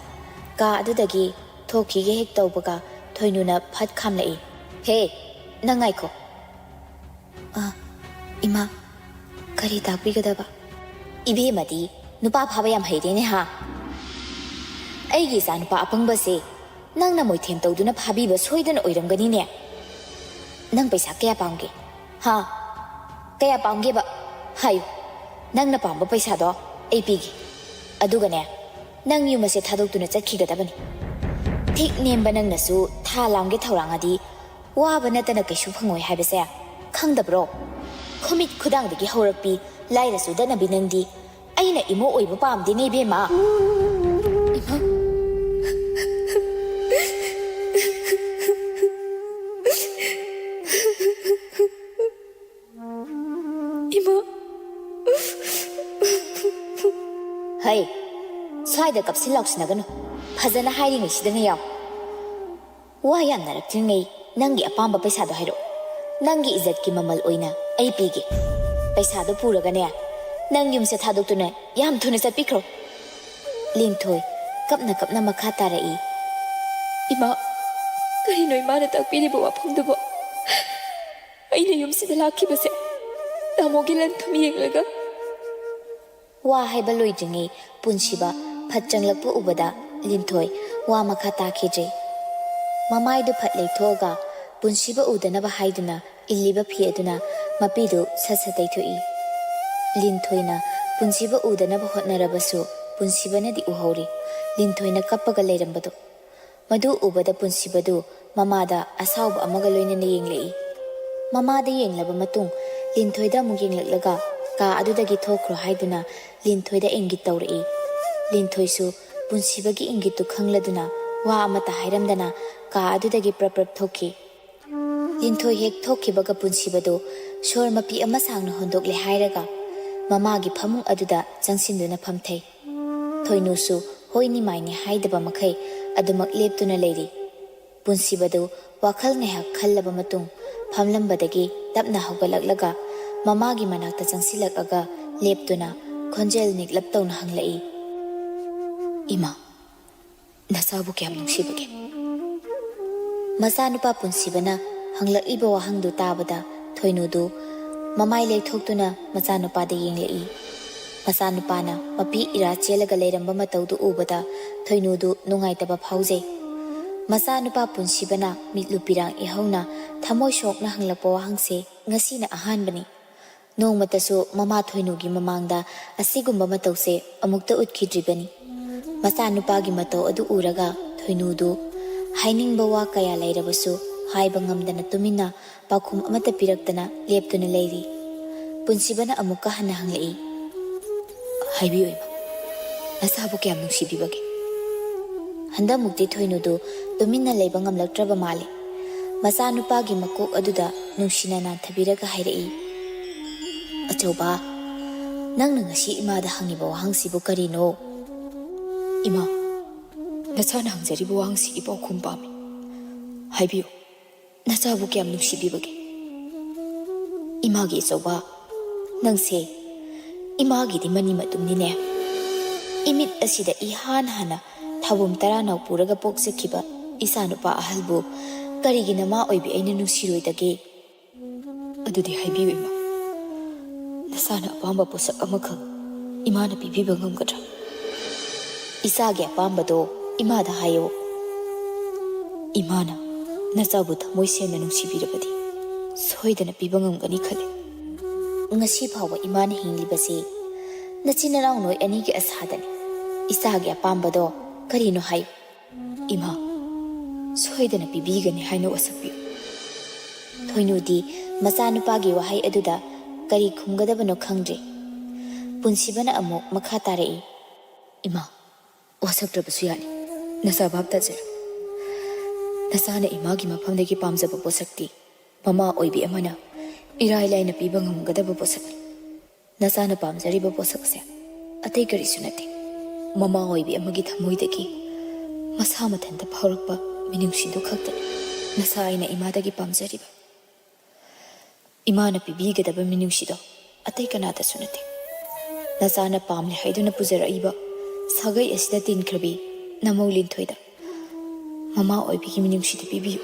ꯀꯥ ꯑꯗꯨꯗꯒꯤ ꯊꯣꯛꯈꯤꯒꯦ ꯍꯦꯛ ꯇꯧꯕꯒ ꯊꯣꯏꯅꯨꯅ ꯐꯠ ꯈꯥꯝꯂꯛꯏ, "ꯍꯦ, ꯅꯪ ꯉꯥꯏꯈꯣ"꯫ "ꯑ, ꯏꯃꯥ, ꯀꯔꯤ ꯇꯥꯛꯄꯤꯒꯗꯕ?" "ꯏꯕꯦꯝꯃꯗꯤ ꯅꯨꯄꯥ ꯐꯥꯕ ꯌꯥꯝ ꯍꯩꯔꯦꯅꯦ ꯍꯥ? ꯑꯩꯒꯤ ꯏꯆꯥ ꯅꯨꯄꯥ ꯑꯄꯪꯕꯁꯦ ꯅꯪꯅ ꯃꯣꯏꯊꯦꯝ ꯇꯧꯗꯨꯅ ꯐꯥꯕꯤꯕ ꯁꯣꯏꯗꯅ ꯑꯣꯏꯔꯝꯒꯅꯤꯅꯦ꯫ ꯅꯪ ꯄꯩꯁꯥ ꯀꯌꯥ ꯄꯥꯝꯒꯦ? ꯍꯥ? ꯀꯌꯥ ꯄꯥꯝꯒꯦꯕ? ꯍꯥꯏꯌꯨ꯫ ꯅꯪꯅ ꯄꯥꯝꯕ ꯄꯩꯁꯥꯗꯣ ꯑꯩ ꯄꯤꯒꯦ꯫ ꯑꯗꯨꯒꯅꯦ, ꯅꯪ ꯌꯨꯝ ꯑꯁꯦ ꯊꯥꯗꯣꯛꯇꯨꯅ ꯆꯠꯈꯤꯒꯗꯕꯅꯤ꯫ ꯊꯤꯛ ꯅꯦꯝꯕ ꯅꯪꯅꯁꯨ ꯊꯥ ꯂꯥꯝꯒꯦ ꯊꯧꯔꯥꯡꯉꯗꯤ ꯋꯥꯕ ꯅꯠꯇꯅ ꯀꯩꯁꯨ ꯐꯪꯉꯣꯏ ꯍꯥꯏꯕꯁꯦ ꯈꯪꯗꯕ꯭ꯔꯣ? ꯈꯨꯃꯤꯠ ꯈꯨꯗꯥꯡꯗꯒꯤ ꯍꯧꯔꯛꯄꯤ ꯂꯥꯏꯔ ꯆꯨꯗꯅꯕꯤ ꯅꯪꯗꯤ ꯑꯩꯅ ꯏꯃꯣ ꯑꯣꯏꯕ ꯄꯥꯝꯗꯦꯅꯦ, ꯏꯕꯦꯝꯃ"꯫ ꯏꯃꯥ꯫ ꯏꯃꯥ꯫ "ꯍꯩ, ꯁ꯭ꯋꯥꯏꯗ ꯀꯞꯁꯤꯟ ꯂꯥꯎꯁꯤꯟꯅꯒꯅꯨ꯫ ꯐꯖꯅ ꯍꯥꯏꯔꯤꯉꯩꯁꯤꯗꯅꯦ ꯌꯥꯎ꯫ ꯋꯥ ꯌꯥꯝꯅꯔꯛꯇ꯭ꯔꯤꯉꯩ ꯅꯪꯒꯤ ꯑꯄꯥꯝꯕ ꯄꯩꯁꯥꯗꯣ ꯍꯥꯏꯔꯛꯑꯣ꯫ ꯅꯪꯒꯤ ꯏꯖꯠꯀꯤ ꯃꯃꯜ ꯑꯣꯏꯅ ꯑꯩ ꯄꯤꯒꯦ꯫ ꯄꯩꯁꯥꯗꯣ ꯄꯨꯔꯒꯅꯦ, ꯅꯪ ꯌꯨꯝꯁꯦ ꯊꯥꯗꯣꯛꯇꯨꯅ ꯌꯥꯝ ꯊꯨꯅ ꯆꯠꯄꯤꯈ꯭ꯔꯣ"꯫ ꯂꯤꯟꯊꯣꯏ ꯀꯞꯅ ꯀꯞꯅ ꯃꯈꯥ ꯇꯥꯔꯛꯏ, "ꯏꯃꯥ, ꯀꯔꯤꯅꯣ ꯏꯃꯥꯅ ꯇꯥꯛꯄꯤꯔꯤꯕ ꯋꯥꯐꯝꯗꯨꯕꯣ? ꯑꯩꯅ ꯌꯨꯝꯁꯤꯗ ꯂꯥꯛꯈꯤꯕꯁꯦ ꯇꯥꯃꯣꯒꯤ ꯂꯟ ꯊꯨꯝ ꯌꯦꯡꯂꯒ"꯫ ꯋꯥ ꯍꯥꯏꯕ ꯂꯣꯏꯗ꯭ꯔꯤꯉꯩ ꯄꯨꯟꯁꯤꯕ ꯐꯠ ꯆꯪꯂꯛꯄ ꯎꯕꯗ ꯂꯤꯟꯊꯣꯏ ꯋꯥ ꯃꯈꯥ ꯇꯥꯈꯤꯗ꯭ꯔꯦ꯫ ꯃꯃꯥꯏꯗꯨ ꯐꯠ ꯂꯩꯊꯣꯛꯑꯒ ꯄꯨꯟꯁꯤꯕ ꯎꯗꯅꯕ ꯍꯥꯏꯗꯨꯅ ꯏꯜꯂꯤꯕ ꯐꯤ ꯑꯗꯨꯅ ꯃꯄꯤꯗꯨ ꯁꯠ ꯁꯠ ꯇꯩꯊꯣꯛꯏ꯫ ꯂꯤꯟꯊꯣꯏꯅ ꯄꯨꯟꯁꯤꯕ ꯎꯗꯅꯕ ꯍꯣꯠꯅꯔꯕꯁꯨ ꯄꯨꯟꯁꯤꯕꯅꯗꯤ ꯎꯍꯧꯔꯤ꯫ ꯂꯤꯟꯊꯣꯏꯅ ꯀꯞꯄꯒ ꯂꯩꯔꯝꯕꯗꯨ꯫ ꯃꯗꯨ ꯎꯕꯗ ꯄꯨꯟꯁꯤꯕꯗꯨ ꯃꯃꯥꯗ ꯑꯁꯥꯎꯕ ꯑꯃꯒ ꯂꯣꯏꯅꯅ ꯌꯦꯡꯂꯛꯏ꯫ ꯃꯃꯥꯗ ꯌꯦꯡꯂꯕ ꯃꯇꯨꯡ ꯂꯤꯟꯊꯣꯏꯗ ꯑꯃꯨꯛ ꯌꯦꯡꯂꯛꯂꯒ ꯀꯥ ꯑꯗꯨꯗꯒꯤ ꯊꯣꯛꯈ꯭ꯔꯣ ꯍꯥꯏꯗꯨꯅ ꯂꯤꯟꯊꯣꯏꯗ ꯏꯪꯒꯤꯠ ꯇꯧꯔꯛꯏ꯫ ꯂꯤꯟꯊꯣꯏꯁꯨ ꯄꯨꯟꯁꯤꯕꯒꯤ ꯏꯪꯒꯤꯠꯇꯨ ꯈꯪꯂꯗꯨꯅ ꯋꯥ ꯑꯃꯠꯇ ꯍꯥꯏꯔꯝꯗꯅ ꯀꯥ ꯑꯗꯨꯗꯒꯤ ꯄ꯭ꯔꯞ ꯄ꯭ꯔꯞ ꯊꯣꯛꯈꯤ꯫ ꯂꯤꯟꯊꯣꯏ ꯍꯦꯛ ꯊꯣꯛꯈꯤꯕꯒ ꯄꯨꯟꯁꯤꯕꯗꯨ ꯁꯣꯔ ꯃꯄꯤ ꯑꯃ ꯁꯥꯡꯅ ꯍꯣꯟꯗꯣꯛꯂꯦ ꯍꯥꯏꯔꯒ ꯃꯃꯥꯒꯤ ꯐꯃꯨꯡ ꯑꯗꯨꯗ ꯆꯪꯁꯤꯟꯗꯨꯅ ꯐꯝꯊꯩ꯫ ꯊꯣꯏꯅꯨꯁꯨ ꯍꯣꯏꯅꯤ ꯃꯥꯏꯅꯤ ꯍꯥꯏꯗꯕ ꯃꯈꯩ ꯑꯗꯨꯃꯛ ꯂꯦꯞꯇꯨꯅ ꯂꯩꯔꯤ꯫ ꯄꯨꯟꯁꯤꯕꯗꯨ ꯋꯥꯈꯜ ꯉꯥꯏꯍꯥꯛ ꯈꯜꯂꯕ ꯃꯇꯨꯡ ꯐꯝꯂꯝꯕꯗꯒꯤ ꯇꯞꯅ ꯍꯧꯒꯠꯂꯛꯂꯒ ꯃꯃꯥꯒꯤ ꯃꯅꯥꯛꯇ ꯆꯪꯁꯤꯜꯂꯛꯂꯒ ꯂꯦꯞꯇꯨꯅ ꯈꯣꯟꯖꯦꯜ ꯅꯤꯛꯂꯞ ꯇꯧꯅ ꯍꯪꯂꯛꯏ, "ꯏꯃꯥ, ꯅꯆꯥꯕꯨ ꯀꯌꯥꯝ ꯅꯨꯡꯁꯤꯕꯒꯦ?" ꯃꯆꯥꯅꯨꯄꯥ ꯄꯨꯟꯁꯤꯕꯅ ꯍꯪꯂꯛꯂꯤꯕ ꯋꯥꯍꯪꯗꯨ ꯇꯥꯕꯗ ꯊꯣꯏꯅꯨꯗꯨ ꯃꯃꯥꯏ ꯂꯩꯊꯣꯛꯇꯨꯅ ꯃꯆꯥꯅꯨꯄꯥꯗ ꯌꯦꯡꯂꯛꯏ꯫ ꯃꯆꯥꯅꯨꯄꯥꯅ ꯃꯄꯤ ꯏꯔꯥ ꯆꯦꯜꯂꯒ ꯂꯩꯔꯝꯕ ꯃꯇꯧꯗꯨ ꯎꯕꯗ ꯊꯣꯏꯅꯨꯗꯨ ꯅꯨꯡꯉꯥꯏꯇꯕ ꯐꯥꯎꯖꯩ꯫ ꯃꯆꯥꯅꯨꯄꯥ ꯄꯨꯟꯁꯤꯕꯅ ꯃꯤꯠꯂꯨ ꯄꯤꯔꯥꯡ ꯏꯍꯧꯅ ꯊꯃꯣꯏ ꯁꯣꯛꯅ ꯍꯪꯂꯛꯄ ꯋꯥꯍꯪꯁꯦ ꯉꯁꯤꯅ ꯑꯍꯥꯟꯕꯅꯤ꯫ ꯅꯣꯡꯃꯇꯁꯨ ꯃꯃꯥ ꯊꯣꯏꯅꯨꯒꯤ ꯃꯃꯥꯡꯗ ꯑꯁꯤꯒꯨꯝꯕ ꯃꯇꯧꯁꯦ ꯑꯃꯨꯛꯇ ꯎꯠꯈꯤꯗ꯭ꯔꯤꯕꯅꯤ꯫ ꯃꯆꯥꯅꯨꯄꯥꯒꯤ ꯃꯇꯧ ꯑꯗꯨ ꯎꯔꯒ ꯊꯣꯏꯅꯨꯗꯨ ꯍꯥꯏꯅꯤꯡꯕ ꯋꯥ ꯀꯌꯥ ꯂꯩꯔꯕꯁꯨ ꯍꯥꯏꯕ ꯉꯝꯗꯅ ꯇꯨꯃꯤꯟꯅ ꯄꯥꯎꯈꯨꯝ ꯑꯃꯠꯇ ꯄꯤꯔꯛꯇꯅ ꯂꯦꯞꯇꯨꯅ ꯂꯩꯔꯤ꯫ ꯄꯨꯟꯁꯤꯕꯅ ꯑꯃꯨꯛꯀ ꯍꯟꯅ ꯍꯪꯂꯛꯏ, "ꯍꯥꯏꯕꯤꯌꯨ ꯏꯃꯥ, ꯅꯆꯥꯕꯨ ꯀꯌꯥꯝ ꯅꯨꯡꯁꯤꯕꯤꯕꯒꯦ?" ꯍꯟꯗꯛꯃꯨꯛꯇꯤ ꯊꯣꯏꯅꯨꯗꯨ ꯇꯨꯃꯤꯟꯅ ꯂꯩꯕ ꯉꯝꯂꯛꯇ꯭ꯔꯕ ꯃꯥꯜꯂꯤ꯫ ꯃꯆꯥꯅꯨꯄꯥꯒꯤ ꯃꯀꯣꯛ ꯑꯗꯨꯗ ꯅꯨꯡꯁꯤꯅ ꯅꯥꯟꯊꯕꯤꯔꯒ ꯍꯥꯏꯔꯛꯏ, "ꯑꯆꯧꯕ, ꯅꯪꯅ ꯉꯁꯤ ꯏꯃꯥꯗ ꯍꯪꯉꯤꯕ ꯋꯥꯍꯪꯁꯤꯕꯨ ꯀꯔꯤꯅꯣ?" "ꯏꯃꯥ, ꯅꯆꯥꯅ ꯍꯪꯖꯔꯤꯕ ꯋꯥꯍꯪꯁꯤꯒꯤ ꯄꯥꯎꯈꯨꯝ ꯄꯥꯝꯃꯤ꯫ ꯍꯥꯏꯕꯤꯌꯨ, ꯅꯆꯥꯕꯨ ꯀꯌꯥꯝ ꯅꯨꯡꯁꯤꯕꯤꯕꯒꯦ?" "ꯏꯃꯥꯒꯤ ꯑꯆꯧꯕ, ꯅꯪꯁꯦ ꯏꯃꯥꯒꯤꯗꯤ ꯃꯅꯤ ꯃꯇꯨꯝꯅꯤꯅꯦ꯫ ꯏꯃꯤꯠ ꯑꯁꯤꯗ ꯏꯍꯥꯟ ꯍꯥꯟꯅ ꯊꯥꯕꯨꯝ ꯇꯔꯥꯅꯥꯎ ꯄꯨꯔꯒ ꯄꯣꯛꯆꯈꯤꯕ ꯏꯆꯥꯅꯨꯄꯥ ꯑꯍꯜꯕꯨ ꯀꯔꯤꯒꯤ ꯅꯃꯥ ꯑꯣꯏꯕꯤ ꯑꯩꯅ ꯅꯨꯡꯁꯤꯔꯣꯏꯗꯒꯦ?" "ꯑꯗꯨꯗꯤ ꯍꯥꯏꯕꯤꯌꯨ ꯏꯃꯥ, ꯅꯁꯥꯅ ꯑꯄꯥꯝꯕ ꯄꯣꯠꯁꯛ ꯑꯃꯈꯛ ꯏꯃꯥꯅ ꯄꯤꯕꯤꯕ ꯉꯝꯒꯗ꯭ꯔꯥ?" "ꯏꯆꯥꯒꯤ ꯑꯄꯥꯝꯕꯗꯣ ꯏꯃꯥꯗ ꯍꯥꯏꯌꯣ꯫ ꯏꯃꯥꯅ ꯅꯆꯥꯕꯨ ꯊꯃꯣꯏ ꯁꯦꯡꯅ ꯅꯨꯡꯁꯤꯕꯤꯔꯕꯗꯤ ꯁꯣꯏꯗꯅ ꯄꯤꯕ ꯉꯝꯒꯅꯤ ꯈꯜꯂꯤ꯫ ꯉꯁꯤ ꯐꯥꯎꯕ ꯏꯃꯥꯅ ꯍꯤꯡꯂꯤꯕꯁꯤ ꯅꯆꯤꯟ ꯅꯅꯥꯎ ꯅꯣꯏ ꯑꯅꯤꯒꯤ ꯑꯁꯥꯗꯅꯤ꯫ ꯏꯆꯥꯒꯤ ꯑꯄꯥꯝꯕꯗꯣ ꯀꯔꯤꯅꯣ ꯍꯥꯏꯌꯨ꯫ ꯏꯃꯥ, ꯁꯣꯏꯗꯅ ꯄꯤꯕꯤꯒꯅꯤ ꯍꯥꯏꯅ ꯋꯥꯁꯛꯄꯤꯌꯨ꯫" ꯊꯣꯏꯅꯨꯗꯤ ꯃꯆꯥꯅꯨꯄꯥꯒꯤ ꯋꯥꯍꯩ ꯑꯗꯨꯗ ꯀꯔꯤ ꯈꯨꯝꯒꯗꯕꯅꯣ ꯈꯪꯗ꯭ꯔꯦ꯫ ꯄꯨꯟꯁꯤꯕꯅ ꯑꯃꯨꯛ ꯃꯈꯥ ꯇꯥꯔꯛꯏ, "ꯏꯃꯥ, ꯋꯥꯁꯛꯇ꯭ꯔꯕꯁꯨ ꯌꯥꯅꯤ꯫ ꯅꯆꯥ ꯚꯥꯞ ꯇꯥꯖꯔꯣ꯫ ꯅꯆꯥꯅ ꯏꯃꯥꯒꯤ ꯃꯐꯝꯗꯒꯤ ꯄꯥꯝꯖꯕ ꯄꯣꯠꯁꯛꯇꯤ ꯃꯃꯥ ꯑꯣꯏꯕꯤ ꯑꯃꯅ ꯏꯔꯥꯏ ꯂꯥꯏꯅ ꯄꯤꯕ ꯉꯝꯒꯗꯕ ꯄꯣꯠꯁꯛꯅꯤ꯫ ꯅꯆꯥꯅ ꯄꯥꯝꯖꯔꯤꯕ ꯄꯣꯠꯁꯛ ꯑꯁꯦ ꯑꯇꯩ ꯀꯔꯤꯁꯨ ꯅꯠꯇꯦ꯫ ꯃꯃꯥ ꯑꯣꯏꯕꯤ ꯑꯃꯒꯤ ꯊꯃꯣꯏꯗꯒꯤ ꯃꯁꯥ ꯃꯊꯟꯇ ꯐꯥꯎꯔꯛꯄ ꯃꯤꯅꯨꯡꯁꯤꯗꯨ ꯈꯛꯇꯅꯤ꯫ ꯅꯆꯥ ꯑꯩꯅ ꯏꯃꯥꯗꯒꯤ ꯄꯥꯝꯖꯔꯤꯕ꯫ ꯏꯃꯥꯅ ꯄꯤꯕꯤꯒꯗꯕ ꯃꯤꯅꯨꯡꯁꯤꯗꯣ ꯑꯇꯩ ꯀꯅꯥꯗꯁꯨ ꯅꯠꯇꯦ꯫ ꯅꯆꯥꯅ ꯄꯥꯝꯂꯦ ꯍꯥꯏꯗꯨꯅ ꯄꯨꯖꯔꯛꯏꯕ ꯁꯥꯒꯩ ꯑꯁꯤꯗ ꯇꯤꯟꯈ꯭ꯔꯕꯤ ꯅꯃꯧ ꯂꯤꯟꯊꯣꯏꯗ ꯃꯃꯥ ꯑꯣꯏꯕꯤꯒꯤ ꯃꯤꯅꯨꯡꯁꯤꯗꯨ ꯄꯤꯕꯤꯌꯨ꯫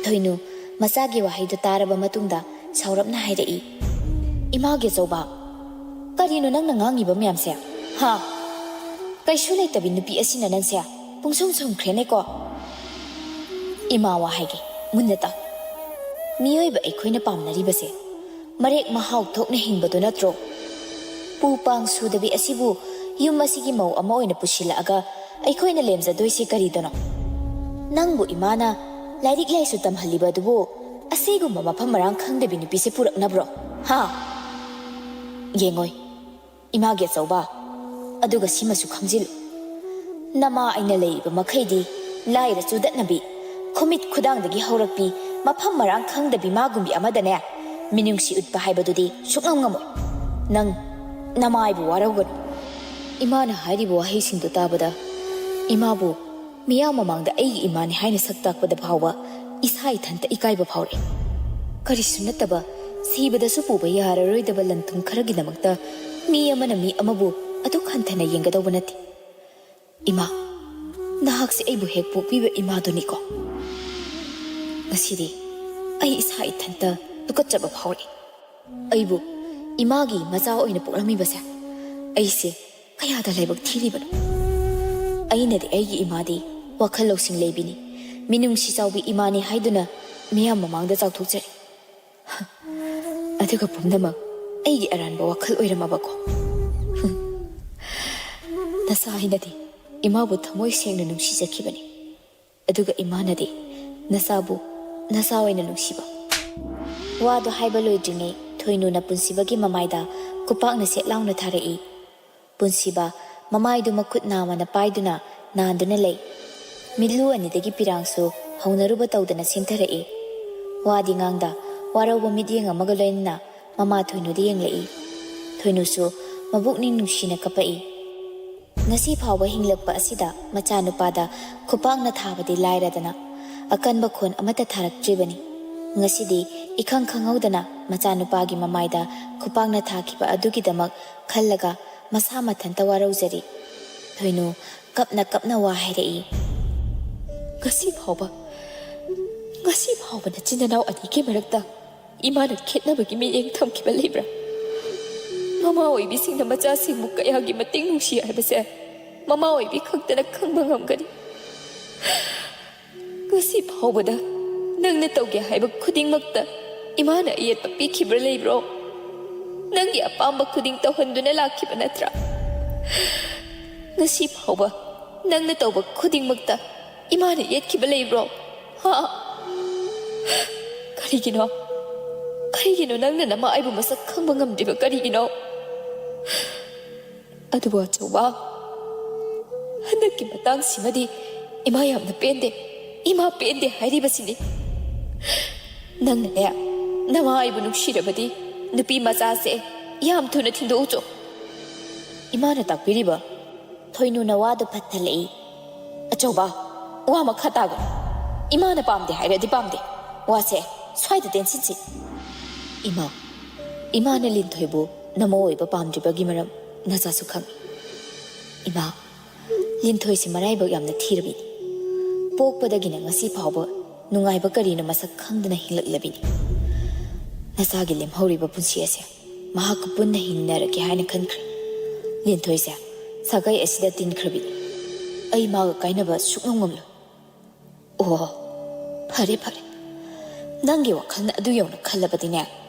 ꯊꯣꯏꯅꯨ ꯃꯆꯥꯒꯤ ꯋꯥꯍꯩꯗꯨ ꯇꯥꯔꯕ ꯃꯇꯨꯡꯗ ꯁꯥꯎꯔꯞꯅ ꯍꯥꯏꯔꯛꯏ, "ꯏꯃꯥꯒꯤ ꯑꯆꯧꯕ, ꯀꯔꯤꯅꯣ ꯅꯪꯅ ꯉꯥꯡꯉꯤꯕ ꯃꯌꯥꯝꯁꯦ? ꯍꯥ? ꯀꯩꯁꯨ ꯂꯩꯇꯕꯤ ꯅꯨꯄꯤ ꯑꯁꯤꯅ ꯅꯪꯁꯦ ꯄꯨꯡꯁꯨꯝ ꯁꯨꯝꯈ꯭ꯔꯦꯅꯦꯀꯣ꯫ ꯏꯃꯥ ꯋꯥ ꯍꯥꯏꯒꯦ, ꯃꯨꯟꯅ ꯇꯥꯎ꯫ ꯃꯤꯑꯣꯏꯕ ꯑꯩꯈꯣꯏꯅ ꯄꯥꯝꯅꯔꯤꯕꯁꯦ ꯃꯔꯦꯛ ꯃꯍꯥꯎ ꯊꯣꯛꯅ ꯍꯤꯡꯕꯗꯨ ꯅꯠꯇ꯭ꯔꯣ? ꯄꯨ ꯄꯥꯡ ꯁꯨꯗꯕꯤ ꯑꯁꯤꯕꯨ ꯌꯨꯝ ꯑꯁꯤꯒꯤ ꯃꯧ ꯑꯃ ꯑꯣꯏꯅ ꯄꯨꯁꯤꯜꯂꯛꯑꯒ ꯑꯩꯈꯣꯏꯅ ꯂꯦꯝꯖꯗꯣꯏꯁꯦ ꯀꯔꯤꯗꯅꯣ? ꯅꯪꯕꯨ ꯏꯃꯥꯅ ꯂꯥꯏꯔꯤꯛ ꯂꯥꯏꯁꯨ ꯇꯝꯍꯜꯂꯤꯕ ꯑꯗꯨꯕꯨ ꯑꯁꯤꯒꯨꯝꯕ ꯃꯐꯝ ꯃꯔꯥꯡ ꯈꯪꯗꯕꯤ ꯅꯨꯄꯤꯁꯦ ꯄꯨꯔꯛꯅꯕ꯭ꯔꯣ? ꯍꯥ? ꯌꯦꯡꯉꯣꯏ, ꯏꯃꯥꯒꯤ ꯑꯆꯧꯕ, ꯑꯗꯨꯒ ꯁꯤꯃꯁꯨ ꯈꯪꯖꯤꯜꯂꯨ꯫ ꯅꯃꯥ ꯑꯩꯅ ꯂꯩꯔꯤꯕ ꯃꯈꯩꯗꯤ ꯂꯥꯏꯔ ꯆꯨꯗꯠꯅꯕꯤ, ꯈꯨꯃꯤꯠ ꯈꯨꯗꯥꯡꯗꯒꯤ ꯍꯧꯔꯛꯄꯤ, ꯃꯐꯝ ꯃꯔꯥꯡ ꯈꯪꯗꯕꯤ ꯃꯥꯒꯨꯝꯕꯤ ꯑꯃꯗꯅꯦ ꯃꯤꯅꯨꯡꯁꯤ ꯎꯠꯄ ꯍꯥꯏꯕꯗꯨꯗꯤ ꯁꯨꯛꯉꯝ ꯉꯝꯃꯣꯏ꯫ ꯅꯪ ꯅꯃꯥꯏꯕꯨ ꯋꯥꯔꯧꯒꯅꯨ꯫" ꯏꯃꯥꯅ ꯍꯥꯏꯔꯤꯕ ꯋꯥꯍꯩꯁꯤꯡꯗꯨ ꯇꯥꯕꯗ ꯏꯃꯥꯕꯨ ꯃꯤꯌꯥꯝ ꯃꯃꯥꯡꯗ ꯑꯩꯒꯤ ꯏꯃꯥꯅꯤ ꯍꯥꯏꯅ ꯁꯛ ꯇꯥꯛꯄꯗ ꯐꯥꯎꯕ ꯏꯁꯥ ꯏꯊꯟꯇ ꯏꯀꯥꯏꯕ ꯐꯥꯎꯔꯛꯏ꯫ ꯀꯔꯤꯁꯨ ꯅꯠꯇꯕ, ꯁꯤꯕꯗꯁꯨ ꯄꯨꯕ ꯌꯥꯔꯔꯣꯏꯗꯕ ꯂꯟ-ꯊꯨꯝ ꯈꯔꯒꯤꯗꯃꯛꯇ ꯃꯤ ꯑꯃꯅ ꯃꯤ ꯑꯃꯕꯨ ꯑꯗꯨꯛ ꯍꯟꯊꯅ ꯌꯦꯡꯒꯗꯧꯕ ꯅꯠꯇꯦ꯫ ꯏꯃꯥ, ꯅꯍꯥꯛꯁꯦ ꯑꯩꯕꯨ ꯍꯦꯛ ꯄꯣꯛꯄꯤꯕ ꯏꯃꯥꯗꯨꯅꯤꯀꯣ꯫ ꯉꯁꯤꯗꯤ ꯑꯩ ꯏꯁꯥ ꯏꯊꯟꯇ ꯇꯨꯀꯠꯆꯕ ꯐꯥꯎꯔꯛꯏ꯫ ꯑꯩꯕꯨ ꯏꯃꯥꯒꯤ ꯃꯆꯥ ꯑꯣꯏꯅ ꯄꯣꯛꯂꯝꯃꯤꯕꯁꯦ ꯑꯩꯁꯦ ꯀꯌꯥꯗ ꯂꯥꯏꯕꯛ ꯊꯤꯔꯤꯕꯅꯣ? ꯑꯩꯅꯗꯤ ꯑꯩꯒꯤ ꯏꯃꯥꯗꯤ ꯋꯥꯈꯜ ꯂꯧꯁꯤꯡ ꯂꯩꯕꯤꯅꯤ, ꯃꯤꯅꯨꯡꯁꯤ ꯆꯥꯎꯕꯤ ꯏꯃꯥꯅꯤ ꯍꯥꯏꯗꯨꯅ ꯃꯤꯌꯥꯝ ꯃꯃꯥꯡꯗ ꯆꯥꯎꯊꯣꯛꯆꯔꯤ꯫ ꯑꯗꯨꯒ ꯄꯨꯝꯅꯃꯛ ꯑꯩꯒꯤ ꯑꯔꯥꯟꯕ ꯋꯥꯈꯜ ꯑꯣꯏꯔꯝꯃꯕꯀꯣ? ꯅꯆꯥ ꯑꯩꯅꯗꯤ ꯏꯃꯥꯕꯨ ꯊꯃꯣꯏ ꯁꯦꯡꯅ ꯅꯨꯡꯁꯤꯖꯈꯤꯕꯅꯤ꯫ ꯑꯗꯨꯒ ꯏꯃꯥꯅꯗꯤ ꯅꯆꯥꯕꯨ ꯅꯆꯥ ꯑꯣꯏꯅ ꯅꯨꯡꯁꯤꯕ꯫ ꯋꯥꯗꯨ ꯍꯥꯏꯕ ꯂꯣꯏꯗ꯭ꯔꯤꯉꯩ ꯊꯣꯏꯅꯨꯅ ꯄꯨꯟꯁꯤꯕꯒꯤ ꯃꯃꯥꯏꯗ ꯈꯨꯄꯥꯛꯅ ꯁꯦꯠ ꯂꯥꯎꯅ ꯊꯥꯔꯛꯏ꯫ ꯄꯨꯟꯁꯤꯕ ꯃꯃꯥꯏꯗꯨ ꯃꯈꯨꯠ ꯅꯥꯝꯃꯅ ꯄꯥꯏꯗꯨꯅ ꯅꯥꯟꯗꯨꯅ ꯂꯩ꯫ ꯃꯤꯠꯂꯨ ꯑꯅꯤꯗꯒꯤ ꯄꯤꯔꯥꯡꯁꯨ ꯍꯧꯅꯔꯨꯕ ꯇꯧꯗꯅ ꯆꯦꯟꯊꯔꯛꯏ꯫ ꯋꯥꯗꯤ ꯉꯥꯡꯗ, ꯋꯥꯔꯧꯕ ꯃꯤꯠꯌꯦꯡ ꯑꯃꯒ ꯂꯣꯏꯅꯅ ꯃꯃꯥ ꯊꯣꯏꯅꯨꯗ ꯌꯦꯡꯂꯛꯏ꯫ ꯊꯣꯏꯅꯨꯁꯨ ꯃꯕꯨꯛꯅꯤꯡ ꯅꯨꯡꯁꯤꯅ ꯀꯞꯄꯛꯏ꯫ ꯉꯁꯤ ꯐꯥꯎꯕ ꯍꯤꯡꯂꯛꯄ ꯑꯁꯤꯗ ꯃꯆꯥꯅꯨꯄꯥꯗ ꯈꯨꯄꯥꯛꯅ ꯊꯥꯕꯗꯤ ꯂꯥꯏꯔꯗꯅ, ꯑꯀꯟꯕ ꯈꯣꯟ ꯑꯃꯠꯇ ꯊꯥꯔꯛꯇ꯭ꯔꯤꯕꯅꯤ꯫ ꯉꯁꯤꯗꯤ ꯏꯈꯪ ꯈꯪꯍꯧꯗꯅ ꯃꯆꯥꯅꯨꯄꯥꯒꯤ ꯃꯃꯥꯏꯗ ꯈꯨꯄꯥꯛꯅ ꯊꯥꯈꯤꯕ ꯑꯗꯨꯒꯤꯗꯃꯛ ꯈꯜꯂꯒ ꯃꯁꯥ ꯃꯊꯟꯇ ꯋꯥꯔꯧꯖꯔꯤ꯫ ꯊꯣꯏꯅꯨ ꯀꯞꯅ ꯀꯞꯅ ꯋꯥ ꯍꯥꯏꯔꯛꯏ꯫ "ꯉꯁꯤ ꯐꯥꯎꯕ, ꯉꯁꯤ ꯐꯥꯎꯕ ꯅꯆꯤꯟ ꯅꯅꯥꯎ ꯑꯅꯤꯒꯤ ꯃꯔꯛꯇ ꯏꯃꯥꯅ ꯈꯦꯠꯅꯕꯒꯤ ꯃꯤꯠꯌꯦꯡ ꯊꯝꯈꯤꯕ ꯂꯩꯕ꯭ꯔꯥ? ꯃꯃꯥ ꯑꯣꯏꯕꯤꯁꯤꯡꯅ ꯃꯆꯥꯁꯤꯡꯕꯨ ꯀꯌꯥꯒꯤ ꯃꯇꯤꯛ ꯅꯨꯡꯁꯤ ꯍꯥꯏꯕꯁꯦ ꯃꯃꯥ ꯑꯣꯏꯕꯤ ꯈꯛꯇꯅ ꯈꯪꯕ ꯉꯝꯒꯅꯤ꯫ ꯉꯁꯤ ꯐꯥꯎꯕꯗ ꯅꯪꯅ ꯇꯧꯒꯦ ꯍꯥꯏꯕ ꯈꯨꯗꯤꯡꯃꯛꯇ ꯏꯃꯥꯅ ꯑꯌꯦꯠꯄ ꯄꯤꯈꯤꯕ꯭ꯔꯥ ꯂꯩꯕ꯭ꯔꯣ? ꯅꯪꯒꯤ ꯑꯄꯥꯝꯕ ꯈꯨꯗꯤꯡ ꯇꯧꯍꯟꯗꯨꯅ ꯂꯥꯛꯈꯤꯕ ꯅꯠꯇ꯭ꯔꯥ? ꯉꯁꯤ ꯐꯥꯎꯕ ꯅꯪꯅ ꯇꯧꯕ ꯈꯨꯗꯤꯡꯃꯛꯇ ꯏꯃꯥꯅ ꯌꯦꯠꯈꯤꯕ ꯂꯩꯕ꯭ꯔꯣ? ꯍꯥ? ꯀꯔꯤꯒꯤꯅꯣ? ꯀꯔꯤꯒꯤꯅꯣ ꯅꯪꯅ ꯅꯃꯥ ꯑꯩꯕꯨ ꯃꯁꯛ ꯈꯪꯕ ꯉꯝꯗ꯭ꯔꯤꯕ? ꯀꯔꯤꯒꯤꯅꯣ?" ꯑꯗꯨꯕꯨ ꯑꯆꯧꯕ, ꯍꯟꯗꯛꯀꯤ ꯃꯇꯥꯡꯁꯤꯃꯗꯤ ꯏꯃꯥ ꯌꯥꯝꯅ ꯄꯦꯟꯗꯦ, ꯏꯃꯥ ꯄꯦꯟꯗꯦ ꯍꯥꯏꯔꯤꯕꯁꯤꯅꯤ꯫ ꯅꯪꯅꯅꯦ, ꯅꯃꯥ ꯑꯩꯕꯨ ꯅꯨꯡꯁꯤꯔꯕꯗꯤ ꯅꯨꯄꯤ ꯃꯆꯥꯁꯦ ꯌꯥꯝ ꯊꯨꯅ ꯊꯤꯟꯗꯣꯛꯎꯆꯣ꯫ ꯏꯃꯥꯅ ꯇꯥꯛꯄꯤꯔꯤꯕ꯫ ꯊꯣꯏꯅꯨꯅ ꯋꯥꯗꯨ ꯐꯠꯊꯜꯂꯛꯏ꯫ "ꯑꯆꯧꯕ, ꯋꯥ ꯃꯈꯥ ꯇꯥꯒꯅꯨ꯫ ꯏꯃꯥꯅ ꯄꯥꯝꯗꯦ ꯍꯥꯏꯔꯗꯤ ꯄꯥꯝꯗꯦ꯫ ꯋꯥꯁꯦ ꯁ꯭ꯋꯥꯏꯗ ꯇꯦꯟꯁꯤꯟꯁꯤ꯫" "ꯏꯃꯥ, ꯏꯃꯥꯅ ꯂꯤꯟꯊꯣꯏꯕꯨ ꯅꯃꯧ ꯑꯣꯏꯕ ꯄꯥꯝꯗ꯭ꯔꯤꯕꯒꯤ ꯃꯔꯝ ꯅꯆꯥꯁꯨ ꯈꯪꯏ꯫ ꯏꯃꯥ, ꯂꯤꯟꯊꯣꯏꯁꯤ ꯃꯔꯥꯏꯕꯛ ꯌꯥꯝꯅ ꯊꯤꯔꯕꯤꯅꯤ꯫ ꯄꯣꯛꯄꯗꯒꯤꯅ ꯉꯁꯤ ꯐꯥꯎꯕ ꯅꯨꯡꯉꯥꯏꯕ ꯀꯔꯤꯅꯣ ꯃꯁꯛ ꯈꯪꯗꯅ ꯍꯤꯡꯂꯛꯂꯕꯤꯅꯤ꯫ ꯅꯆꯥꯒꯤ ꯂꯦꯝꯍꯧꯔꯤꯕ ꯄꯨꯟꯁꯤ ꯑꯁꯦ ꯃꯍꯥꯛꯀ ꯄꯨꯟꯅ ꯍꯤꯡꯃꯤꯟꯅꯔꯒꯦ ꯍꯥꯏꯅ ꯈꯟꯈ꯭ꯔꯦ꯫ ꯂꯤꯟꯊꯣꯏꯁꯦ ꯁꯥꯒꯩ ꯑꯁꯤꯗ ꯇꯤꯟꯈ꯭ꯔꯕꯤꯅꯤ꯫ ꯑꯩ ꯃꯥꯒ ꯀꯥꯏꯅꯕ ꯁꯨꯛꯉꯝ ꯉꯝꯂꯣꯏ꯫" "ꯑꯣ, ꯐꯔꯦ, ꯐꯔꯦ꯫ ꯅꯪꯒꯤ ꯋꯥꯈꯜꯅ ꯑꯗꯨ ꯌꯧꯅ ꯈꯜꯂꯕꯗꯤꯅꯦ,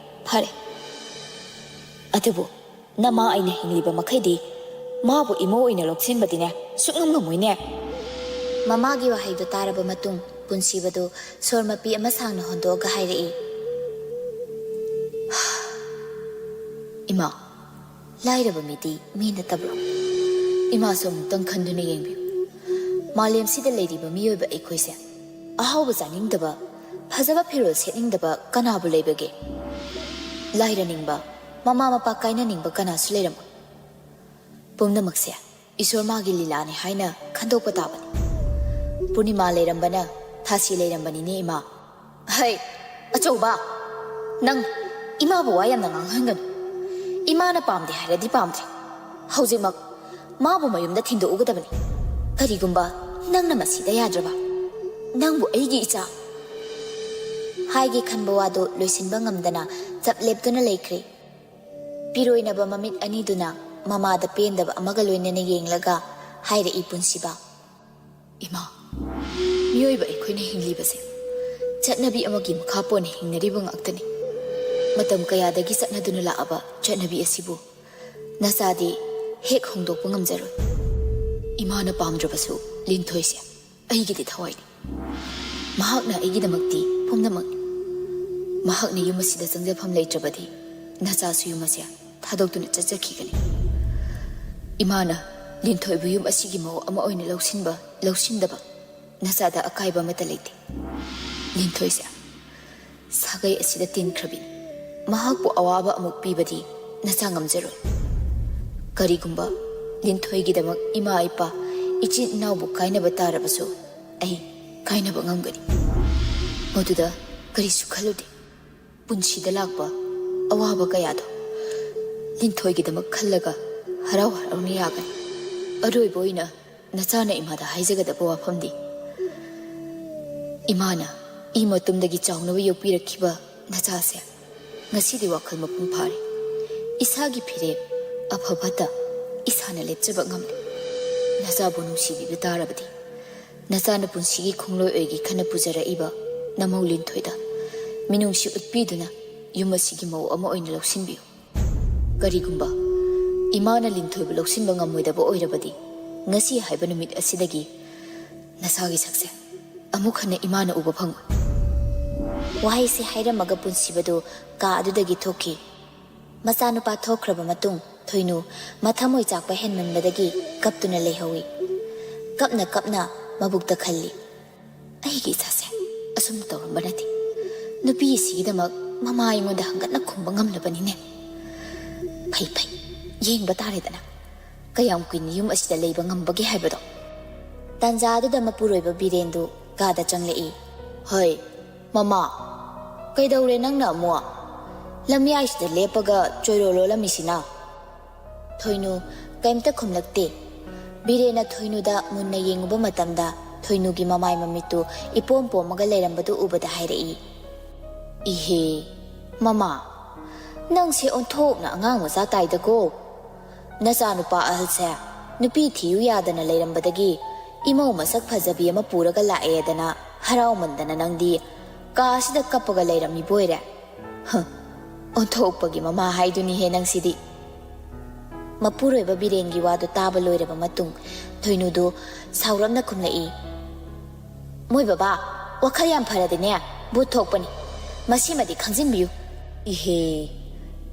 ꯐꯔꯦ꯫ ꯑꯗꯨꯕꯨ ꯅꯃꯥ ꯑꯩꯅ ꯍꯤꯡꯂꯤꯕ ꯃꯈꯩꯗꯤ ꯃꯥꯕꯨ ꯏꯃꯧ ꯑꯣꯏꯅ ꯂꯧꯁꯤꯟꯕꯗꯤꯅꯦ ꯁꯨꯛꯉꯝ ꯉꯝꯃꯣꯏꯅꯦ꯫" ꯃꯃꯥꯒꯤ ꯋꯥꯍꯩꯗꯨ ꯇꯥꯔꯕ ꯃꯇꯨꯡ, ꯄꯨꯟꯁꯤꯕꯗꯨ ꯁꯣꯔ ꯃꯄꯤ ꯑꯃ ꯁꯥꯡꯅ ꯍꯣꯟꯗꯣꯛꯑꯒ ꯍꯥꯏꯔꯛꯏ꯫ "ꯏꯃꯥ, ꯂꯥꯏꯔꯕ ꯃꯤꯗꯤ ꯃꯤ ꯅꯠꯇꯕ꯭ꯔꯣ? ꯏꯃꯥꯁꯨ ꯑꯃꯨꯛꯇꯪ ꯈꯟꯗꯨꯅ ꯌꯦꯡꯕꯤꯌꯨ꯫ ꯃꯥꯂꯦꯝꯁꯤꯗ ꯂꯩꯔꯤꯕ ꯃꯤꯑꯣꯏꯕ ꯑꯩꯈꯣꯏꯁꯦ ꯑꯍꯥꯎꯕ ꯆꯥꯅꯤꯡꯗꯕ, ꯐꯖꯕ ꯐꯤꯔꯣꯜ ꯁꯦꯠꯅꯤꯡꯗꯕ ꯀꯅꯥꯕꯨ ꯂꯩꯕꯒꯦ? ꯂꯥꯏꯔꯅꯤꯡꯕ, ꯃꯃꯥ ꯃꯄꯥ ꯀꯥꯏꯅꯅꯤꯡꯕ ꯀꯅꯥꯁꯨ ꯂꯩꯔꯝꯃꯣꯏ꯫ ꯄꯨꯝꯅꯃꯛꯁꯦ ꯏꯁꯣꯔ ꯃꯥꯒꯤ ꯂꯤꯂꯥꯅꯤ ꯍꯥꯏꯅ ꯈꯟꯗꯣꯛꯄ ꯇꯥꯕꯅꯤ꯫ ꯄꯨꯔꯅꯤꯃꯥ ꯂꯩꯔꯝꯕꯅ ꯊꯥꯁꯤ ꯂꯩꯔꯝꯕꯅꯤꯅꯦ, ꯏꯃꯥ꯫ ꯍꯩ, ꯑꯆꯧꯕ, ꯅꯪ ꯏꯃꯥꯕꯨ ꯋꯥ ꯌꯥꯝꯅ ꯉꯥꯡꯍꯟꯒꯅꯨ꯫ ꯏꯃꯥꯅ ꯄꯥꯝꯗꯦ ꯍꯥꯏꯔꯗꯤ ꯄꯥꯝꯗ꯭ꯔꯦ꯫ ꯍꯧꯖꯤꯛꯃꯛ ꯃꯥꯕꯨ ꯃꯌꯨꯝꯗ ꯊꯤꯟꯗꯣꯛꯎꯒꯗꯕꯅꯤ꯫ ꯀꯔꯤꯒꯨꯝꯕ ꯅꯪꯅ ꯃꯁꯤꯗ ꯌꯥꯗ꯭ꯔꯕ, ꯅꯪꯕꯨ ꯑꯩꯒꯤ ꯏꯆꯥ ꯍꯥꯏꯒꯦ ꯈꯟꯕ ꯋꯥꯗꯨ ꯂꯣꯏꯁꯤꯟꯕ ꯉꯝꯗꯅ ꯆꯞ ꯂꯦꯞꯇꯨꯅ ꯂꯩꯈ꯭ꯔꯦ꯫ ꯄꯤꯔꯣꯏꯅꯕ ꯃꯃꯤꯠ ꯑꯅꯤꯗꯨꯅ ꯃꯃꯥꯗ ꯄꯦꯟꯗꯕ ꯑꯃꯒ ꯂꯣꯏꯅꯅ ꯌꯦꯡꯂꯒ ꯍꯥꯏꯔꯛꯏ ꯄꯨꯟꯁꯤꯕ, "ꯏꯃꯥ, ꯃꯤꯑꯣꯏꯕ ꯑꯩꯈꯣꯏꯅ ꯍꯤꯡꯂꯤꯕꯁꯦ ꯆꯠꯅꯕꯤ ꯑꯃꯒꯤ ꯃꯈꯥ ꯄꯣꯟꯅ ꯍꯤꯡꯅꯔꯤꯕ ꯉꯥꯛꯇꯅꯤ꯫ ꯃꯇꯝ ꯀꯌꯥꯗꯒꯤ ꯆꯠꯅꯗꯨꯅ ꯂꯥꯛꯑꯕ ꯆꯠꯅꯕꯤ ꯑꯁꯤꯕꯨ ꯅꯆꯥꯗꯤ ꯍꯦꯛ ꯍꯣꯡꯗꯣꯛꯄ ꯉꯝꯖꯔꯣꯏ꯫ ꯏꯃꯥꯅ ꯄꯥꯝꯗ꯭ꯔꯕꯁꯨ ꯂꯤꯟꯊꯣꯏꯁꯦ ꯑꯩꯒꯤꯗꯤ ꯊꯋꯥꯏꯅꯤ꯫ ꯃꯍꯥꯛꯅ ꯑꯩꯒꯤꯗꯃꯛꯇꯤ ꯄꯨꯝꯅꯃꯛꯅꯤ꯫ ꯃꯍꯥꯛꯅ ꯌꯨꯝ ꯑꯁꯤꯗ ꯆꯪꯖꯐꯝ ꯂꯩꯇ꯭ꯔꯕꯗꯤ ꯅꯆꯥꯁꯨ ꯌꯨꯝ ꯑꯁꯦ ꯊꯥꯗꯣꯛꯇꯨꯅ ꯆꯠꯆꯈꯤꯒꯅꯤ꯫ ꯏꯃꯥꯅ ꯂꯤꯟꯊꯣꯏꯕꯨ ꯌꯨꯝ ꯑꯁꯤꯒꯤ ꯃꯧ ꯑꯃ ꯑꯣꯏꯅ ꯂꯧꯁꯤꯟꯕ, ꯂꯧꯁꯤꯟꯗꯕ ꯅꯆꯥꯗ ꯑꯀꯥꯏꯕ ꯑꯃꯠꯇ ꯂꯩꯇꯦ꯫ ꯂꯤꯟꯊꯣꯏꯁꯦ ꯁꯥꯒꯩ ꯑꯁꯤꯗ ꯇꯤꯟꯈ꯭ꯔꯕꯤꯅꯤ꯫ ꯃꯍꯥꯛꯄꯨ ꯑꯋꯥꯕ ꯑꯃꯨꯛ ꯄꯤꯕꯗꯤ ꯅꯆꯥ ꯉꯝꯖꯔꯣꯏ꯫ ꯀꯔꯤꯒꯨꯝꯕ ꯂꯤꯟꯊꯣꯏꯒꯤꯗꯃꯛ ꯏꯃꯥ ꯏꯄꯥ, ꯏꯆꯤꯟ ꯏꯅꯥꯎꯕꯨ ꯀꯥꯏꯅꯕ ꯇꯥꯔꯕꯁꯨ ꯑꯩ ꯀꯥꯏꯅꯕ ꯉꯝꯒꯅꯤ꯫ ꯃꯗꯨꯗ ꯀꯔꯤꯁꯨ ꯈꯜꯂꯨꯗꯦ꯫ ꯄꯨꯟꯁꯤꯗ ꯂꯥꯛꯄ ꯑꯋꯥꯕ ꯀꯌꯥꯗꯣ ꯂꯤꯟꯊꯣꯏꯒꯤꯗꯃꯛ ꯈꯜꯂꯒ ꯍꯔꯥꯎ ꯍꯔꯥꯎꯅ ꯌꯥꯒꯅꯤ꯫ ꯑꯔꯣꯏꯕ ꯑꯣꯏꯅ ꯅꯆꯥꯅ ꯏꯃꯥꯗ ꯍꯥꯏꯖꯒꯗꯕ ꯋꯥꯐꯝꯗꯤ, ꯏꯃꯥꯅ ꯏ ꯃꯇꯨꯝꯗꯒꯤ ꯆꯥꯎꯅꯕ ꯌꯣꯛꯄꯤꯔꯛꯈꯤꯕ ꯅꯆꯥꯁꯦ ꯉꯁꯤꯗꯤ ꯋꯥꯈꯜ ꯃꯄꯨꯡ ꯐꯥꯔꯦ꯫ ꯏꯁꯥꯒꯤ ꯐꯤꯔꯦꯞ ꯑꯐ ꯐꯠꯇ ꯏꯁꯥꯅ ꯂꯦꯞꯆꯕ ꯉꯝꯂꯦ꯫ ꯅꯆꯥꯕꯨ ꯅꯨꯡꯁꯤꯕꯤꯕ ꯇꯥꯔꯕꯗꯤ ꯅꯆꯥꯅ ꯄꯨꯟꯁꯤꯒꯤ ꯈꯣꯡꯂꯣꯏ ꯑꯣꯏꯒꯦ ꯈꯟꯅ ꯄꯨꯖꯔꯛꯏꯕ ꯅꯃꯧ ꯂꯤꯟꯊꯣꯏꯗ ꯃꯤꯅꯨꯡꯁꯤ ꯎꯠꯄꯤꯗꯨꯅ ꯌꯨꯝ ꯑꯁꯤꯒꯤ ꯃꯧ ꯑꯃ ꯑꯣꯏꯅ ꯂꯧꯁꯤꯟꯕꯤꯌꯨ꯫ ꯀꯔꯤꯒꯨꯝꯕ ꯏꯃꯥꯅ ꯂꯤꯟꯊꯣꯏꯕꯨ ꯂꯧꯁꯤꯟꯕ ꯉꯝꯃꯣꯏꯗꯕ ꯑꯣꯏꯔꯕꯗꯤ ꯉꯁꯤ ꯍꯥꯏꯕ ꯅꯨꯃꯤꯠ ꯑꯁꯤꯗꯒꯤ ꯅꯆꯥꯒꯤ ꯁꯛꯁꯦ ꯑꯃꯨꯛ ꯍꯟꯅ ꯏꯃꯥꯅ ꯎꯕ ꯐꯪꯉꯣꯏ꯫ ꯋꯥꯍꯩꯁꯦ ꯍꯥꯏꯔꯝꯃꯒ ꯄꯨꯟꯁꯤꯕꯗꯨ ꯀꯥ ꯑꯗꯨꯗꯒꯤ ꯊꯣꯛꯈꯤ꯫ ꯃꯆꯥꯅꯨꯄꯥ ꯊꯣꯛꯈ꯭ꯔꯕ ꯃꯇꯨꯡ ꯊꯣꯏꯅꯨ ꯃꯊꯃꯣꯏ ꯆꯥꯛꯄ ꯍꯦꯟꯃꯟꯕꯗꯒꯤ ꯀꯞꯇꯨꯅ ꯂꯩꯍꯧꯏ꯫ ꯀꯞꯅ ꯀꯞꯅ ꯃꯕꯨꯛꯇ ꯈꯜꯂꯤ, "ꯑꯩꯒꯤ ꯏꯆꯥꯁꯦ ꯁꯨꯝ ꯇꯧꯔꯝꯕ ꯅꯠꯇꯦ꯫ ꯅꯨꯄꯤ ꯑꯁꯤꯒꯤꯗꯃꯛ ꯃꯃꯥ ꯑꯩꯉꯣꯟꯗ ꯍꯪꯒꯠꯅ ꯈꯨꯝꯕ ꯉꯝꯂꯕꯅꯤꯅꯦ꯫ ꯐꯩ ꯐꯩ, ꯌꯦꯡꯕ ꯇꯥꯔꯦꯗꯅ ꯀꯌꯥꯝ ꯀꯨꯏꯅ ꯌꯨꯝ ꯑꯁꯤꯗ ꯂꯩꯕ ꯉꯝꯕꯒꯦ ꯍꯥꯏꯕꯗꯣ꯫ ꯇꯥꯟꯖꯥꯗꯨꯗ ꯃꯄꯨꯔꯣꯏꯕ ꯕꯤꯔꯦꯟꯗꯨ ꯀꯥꯗ ꯆꯪꯂꯛꯏ꯫ ꯍꯣꯏ, ꯃꯃꯥ, ꯀꯩꯗꯧꯔꯦ ꯅꯪꯅ ꯑꯃꯨꯛ? ꯂꯝꯌꯥꯏꯁꯤꯗ ꯂꯦꯞꯄꯒ ꯆꯣꯏꯔꯣ ꯂꯣꯜꯂꯝꯃꯤꯁꯤꯅ? ꯊꯣꯏꯅꯨ ꯀꯩꯝꯇ ꯈꯨꯝꯂꯛꯇꯦ꯫ ꯕꯤꯔꯦꯟꯅ ꯊꯣꯏꯅꯨꯗ ꯃꯨꯟꯅ ꯌꯦꯡꯉꯨꯕ ꯃꯇꯝꯗ ꯊꯣꯏꯅꯨꯒꯤ ꯃꯃꯥꯏ ꯃꯃꯤꯠꯇꯨ ꯏꯄꯣꯝ ꯄꯣꯝꯃꯒ ꯂꯩꯔꯝꯕꯗꯨ ꯎꯕꯗ ꯍꯥꯏꯔꯛꯏ, "ꯏꯍꯦ, ꯃꯃꯥ, ꯅꯪꯁꯦ ꯑꯣꯟꯊꯣꯛꯅ ꯑꯉꯥꯡ ꯃꯆꯥ ꯇꯥꯏꯗꯀꯣ꯫ ꯅꯆꯥꯅꯨꯄꯥ ꯑꯍꯜꯁꯦ ꯅꯨꯄꯤ ꯊꯤꯌꯨ ꯌꯥꯗꯅ ꯂꯩꯔꯝꯕꯗꯒꯤ ꯏꯃꯧ ꯃꯁꯛ ꯐꯖꯕꯤ ꯑꯃ ꯄꯨꯔꯒ ꯂꯥꯛꯑꯦꯗꯅ ꯍꯔꯥꯎꯃꯟꯗꯅ ꯅꯪꯗꯤ ꯀꯥꯁꯤꯗ ꯀꯞꯄꯒ ꯂꯩꯔꯝꯃꯤꯕ ꯑꯣꯏꯔꯦ꯫ ꯍ, ꯑꯣꯟꯊꯣꯛꯄꯒꯤ ꯃꯃꯥ ꯍꯥꯏꯗꯨꯅꯤꯍꯦ ꯅꯪꯁꯤꯗꯤ꯫" ꯃꯄꯨꯔꯣꯏꯕ ꯕꯤꯔꯦꯟꯒꯤ ꯋꯥꯗꯨ ꯇꯥꯕ ꯂꯣꯏꯔꯕ ꯃꯇꯨꯡ ꯊꯣꯏꯅꯨꯗꯨ ꯁꯥꯎꯔꯞꯅ ꯈꯨꯝꯂꯛꯏ, "ꯃꯣꯏ ꯕꯕꯥ, ꯋꯥꯈꯜ ꯌꯥꯝ ꯐꯔꯗꯤꯅꯦ, ꯚꯨꯠ ꯊꯣꯛꯄꯅꯤ꯫ ꯃꯁꯤꯃꯗꯤ ꯈꯪꯖꯤꯟꯕꯤꯌꯨ꯫" "ꯏꯍꯦ,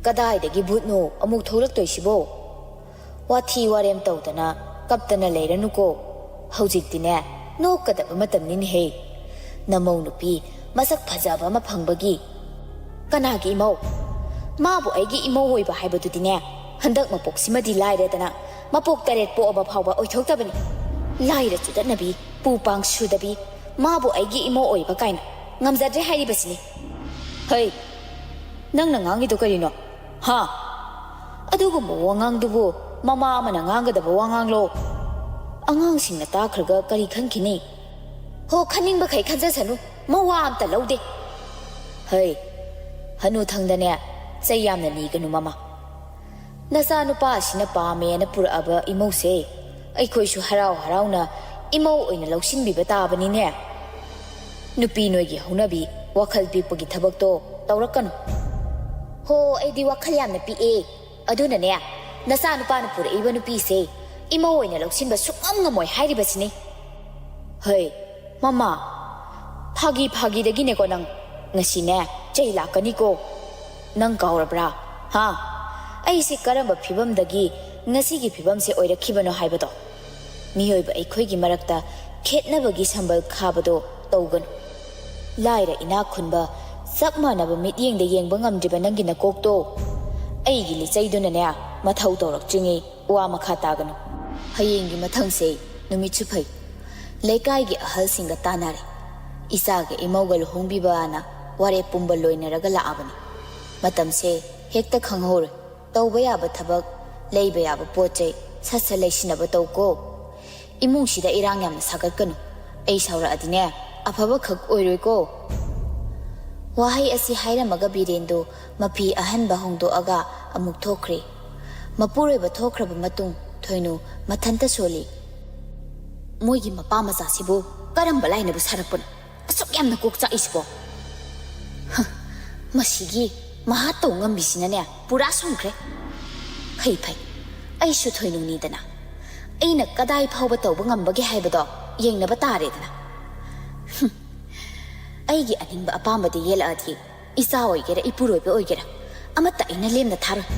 ꯀꯗꯥꯏꯗꯒꯤ ꯚꯨꯠꯅꯣ ꯑꯃꯨꯛ ꯊꯣꯛꯂꯛꯇꯣꯏꯁꯤꯕꯣ? ꯋꯥꯊꯤ ꯋꯥꯔꯦꯝ ꯇꯧꯗꯅ ꯀꯞꯇꯅ ꯂꯩꯔꯅꯨꯀꯣ꯫ ꯍꯧꯖꯤꯛꯇꯤꯅꯦ, ꯅꯣꯛꯀꯗꯕ ꯃꯇꯝꯅꯤꯅꯦꯍꯦ꯫ ꯅꯃꯧ ꯅꯨꯄꯤ ꯃꯁꯛ ꯐꯖꯕ ꯑꯃ ꯐꯪꯕꯒꯤ꯫ ꯀꯅꯥꯒꯤ ꯏꯃꯧ? ꯃꯥꯕꯨ ꯑꯩꯒꯤ ꯏꯃꯧ ꯑꯣꯏꯕ ꯍꯥꯏꯕꯗꯨꯗꯤꯅꯦ, ꯍꯟꯗꯛ ꯃꯄꯣꯛꯁꯤꯃꯗꯤ ꯂꯥꯏꯔꯗꯅ ꯃꯄꯣꯛ ꯇꯔꯦꯠ ꯄꯣꯛꯑꯕ ꯐꯥꯎꯕ ꯑꯣꯏꯊꯣꯛꯇꯕꯅꯤ꯫ ꯂꯥꯏꯔ ꯆꯨꯗꯠꯅꯕꯤ, ꯄꯨ ꯄꯥꯡ ꯁꯨꯗꯕꯤ, ꯃꯥꯕꯨ ꯑꯩꯒꯤ ꯏꯃꯧ ꯑꯣꯏꯕ ꯀꯥꯏꯅ ꯉꯝꯖꯗ꯭ꯔꯦ ꯍꯥꯏꯔꯤꯕꯁꯤꯅꯤ꯫" "ꯍꯩ, ꯅꯪꯅ ꯉꯥꯡꯉꯤꯗꯣ ꯀꯔꯤꯅꯣ? ꯍꯥ? ꯑꯗꯨꯒꯨꯝꯕ ꯋꯥꯉꯥꯡꯗꯨꯕꯨ ꯃꯃꯥ ꯑꯃꯅ ꯉꯥꯡꯒꯗꯕ ꯋꯥꯉꯥꯡꯂꯣ? ꯑꯉꯥꯡꯁꯤꯡꯅ ꯇꯥꯈ꯭ꯔꯒ ꯀꯔꯤ ꯈꯟꯈꯤꯅꯤ?" "ꯍꯣ, ꯈꯟꯅꯤꯡꯕꯈꯩ ꯈꯟꯖꯁꯅꯨ, ꯃꯋꯥ ꯑꯝꯇ ꯂꯧꯗꯦ꯫" "ꯍꯩ, ꯍꯅꯨꯊꯪꯗꯅꯦ ꯆꯩ ꯌꯥꯝꯅ ꯅꯤꯒꯅꯨ ꯃꯃꯥ꯫ ꯅꯆꯥꯅꯨꯄꯥ ꯑꯁꯤꯅ ꯄꯥꯝꯃꯦꯅ ꯄꯨꯔꯛꯑꯕ ꯏꯃꯧꯁꯦ ꯑꯩꯈꯣꯏꯁꯨ ꯍꯔꯥꯎ ꯍꯔꯥꯎꯅ ꯏꯃꯧ ꯑꯣꯏꯅ ꯂꯧꯁꯤꯟꯕꯤꯕ ꯇꯥꯕꯅꯤꯅꯦ꯫ ꯅꯨꯄꯤ ꯅꯣꯏꯒꯤ ꯍꯧꯅꯕꯤ ꯋꯥꯈꯜ ꯄꯤꯛꯄꯒꯤ ꯊꯕꯛꯇꯣ ꯇꯧꯔꯛꯀꯅꯨ꯫" "ꯍꯣ, ꯑꯩꯗꯤ ꯋꯥꯈꯜ ꯌꯥꯝꯅ ꯄꯤꯛꯑꯦ꯫ ꯑꯗꯨꯅꯅꯦ, ꯅꯆꯥꯅꯨꯄꯥꯅ ꯄꯨꯔꯛꯏꯕ ꯅꯨꯄꯤꯁꯦ ꯏꯃꯧ ꯑꯣꯏꯅ ꯂꯧꯁꯤꯟꯕ ꯁꯨꯛꯉꯝ ꯉꯝꯃꯣꯏ ꯍꯥꯏꯔꯤꯕꯁꯤꯅꯤ꯫" "ꯍꯩ, ꯃꯃꯥ, ꯐꯥꯒꯤ ꯐꯥꯒꯤꯗꯒꯤꯅꯦꯀꯣ ꯅꯪ꯫ ꯉꯁꯤꯅꯦ, ꯆꯩ ꯂꯥꯛꯀꯅꯤꯀꯣ꯫ ꯅꯪ ꯀꯥꯎꯔꯕ꯭ꯔꯥ? ꯍꯥ? ꯑꯩꯁꯦ ꯀꯔꯝꯕ ꯐꯤꯕꯝꯗꯒꯤ ꯉꯁꯤꯒꯤ ꯐꯤꯕꯝꯁꯦ ꯑꯣꯏꯔꯛꯈꯤꯕꯅꯣ ꯍꯥꯏꯕꯗꯣ? ꯃꯤꯑꯣꯏꯕ ꯑꯩꯈꯣꯏꯒꯤ ꯃꯔꯛꯇ ꯈꯦꯠꯅꯕꯒꯤ ꯁꯝꯕꯜ ꯈꯥꯕꯗꯣ ꯇꯧꯒꯅꯨ꯫ ꯂꯥꯏꯔ ꯏꯅꯥꯛ ꯈꯨꯟꯕ ꯆꯞ ꯃꯥꯟꯅꯕ ꯃꯤꯠꯌꯦꯡꯗ ꯌꯦꯡꯕ ꯉꯝꯗ꯭ꯔꯤꯕ ꯅꯪꯒꯤ ꯅꯀꯣꯛꯇꯣ ꯑꯩꯒꯤ ꯂꯤꯆꯩꯗꯨꯅꯅꯦ ꯃꯊꯧ ꯇꯧꯔꯛꯇ꯭ꯔꯤꯉꯩ ꯋꯥ ꯃꯈꯥ ꯇꯥꯒꯅꯨ꯫ ꯍꯌꯦꯡꯒꯤ ꯃꯊꯪꯁꯦ ꯅꯨꯃꯤꯠꯁꯨ ꯐꯩ꯫ ꯂꯩꯀꯥꯏꯒꯤ ꯑꯍꯜꯁꯤꯡꯒ ꯇꯥꯟꯅꯔꯦ꯫ ꯏꯆꯥꯒ ꯏꯃꯧꯒ ꯂꯨꯍꯣꯡꯕꯤꯕꯅ ꯋꯥꯔꯦꯞ ꯄꯨꯝꯕ ꯂꯣꯏꯅꯔꯒ ꯂꯥꯛꯑꯕꯅꯤ꯫ ꯃꯇꯝꯁꯦ ꯍꯦꯛꯇ ꯈꯪꯍꯧꯔꯣꯏ꯫ ꯇꯧꯕ ꯌꯥꯕ ꯊꯕꯛ, ꯂꯩꯕ ꯌꯥꯕ ꯄꯣꯠ ꯆꯩ ꯁꯠ ꯁꯠ ꯂꯩꯁꯤꯟꯅꯕ ꯇꯧꯀꯣ꯫ ꯏꯃꯨꯡꯁꯤꯗ ꯏꯔꯥꯡ ꯌꯥꯝꯅ ꯁꯥꯒꯠꯀꯅꯨ꯫ ꯑꯩ ꯁꯥꯎꯔꯛꯑꯗꯤꯅꯦ, ꯑꯐꯕ ꯈꯛ ꯑꯣꯏꯔꯣꯏꯀꯣ꯫ ꯋꯥꯍꯩ ꯑꯁꯤ ꯍꯥꯏꯔꯝꯃꯒ ꯕꯤꯔꯦꯟꯗꯨ ꯃꯐꯤ ꯑꯍꯟꯕ ꯍꯣꯡꯗꯣꯛꯑꯒ ꯑꯃꯨꯛ ꯊꯣꯛꯈ꯭ꯔꯦ꯫ ꯃꯄꯨꯔꯣꯏꯕ ꯊꯣꯛꯈ꯭ꯔꯕ ꯃꯇꯨꯡ ꯊꯣꯏꯅꯨ ꯃꯊꯟꯇ ꯁꯣꯜꯂꯤ꯫ ꯃꯣꯏꯒꯤ ꯃꯄꯥ ꯃꯆꯥꯁꯤꯕꯨ ꯀꯔꯝꯕ ꯂꯥꯏꯅꯕꯨ ꯁꯥꯔꯛꯄꯅꯣ? ꯑꯁꯨꯛ ꯌꯥꯝꯅ ꯀꯣꯛ ꯆꯥꯛꯏꯁꯤꯕꯣ? ꯍ, ꯃꯁꯤꯒꯤ ꯃꯍꯥ ꯇꯧ ꯉꯝꯕꯤꯁꯤꯅꯅꯦ ꯄꯨꯔꯥ ꯁꯨꯝꯈ꯭ꯔꯦ꯫ ꯐꯩ ꯐꯩ, ꯑꯩꯁꯨ ꯊꯣꯏꯅꯨꯅꯤꯗꯅ꯫ ꯑꯩꯅ ꯀꯗꯥꯏ ꯐꯥꯎꯕ ꯇꯧꯕ ꯉꯝꯕꯒꯦ ꯍꯥꯏꯕꯗꯣ ꯌꯦꯡꯅꯕ ꯇꯥꯔꯦꯗꯅ꯫ ꯍꯨꯝ, ꯑꯩꯒꯤ ꯑꯅꯤꯡꯕ ꯑꯄꯥꯝꯕꯗ ꯌꯦꯜꯂꯛꯑꯗꯤ ꯏꯆꯥ ꯑꯣꯏꯒꯦꯔꯥ ꯏꯄꯨꯔꯣꯏꯕ ꯑꯣꯏꯒꯦꯔꯥ ꯑꯃꯠꯇ ꯑꯩꯅ ꯂꯦꯝꯅ ꯊꯥꯔꯣꯏ꯫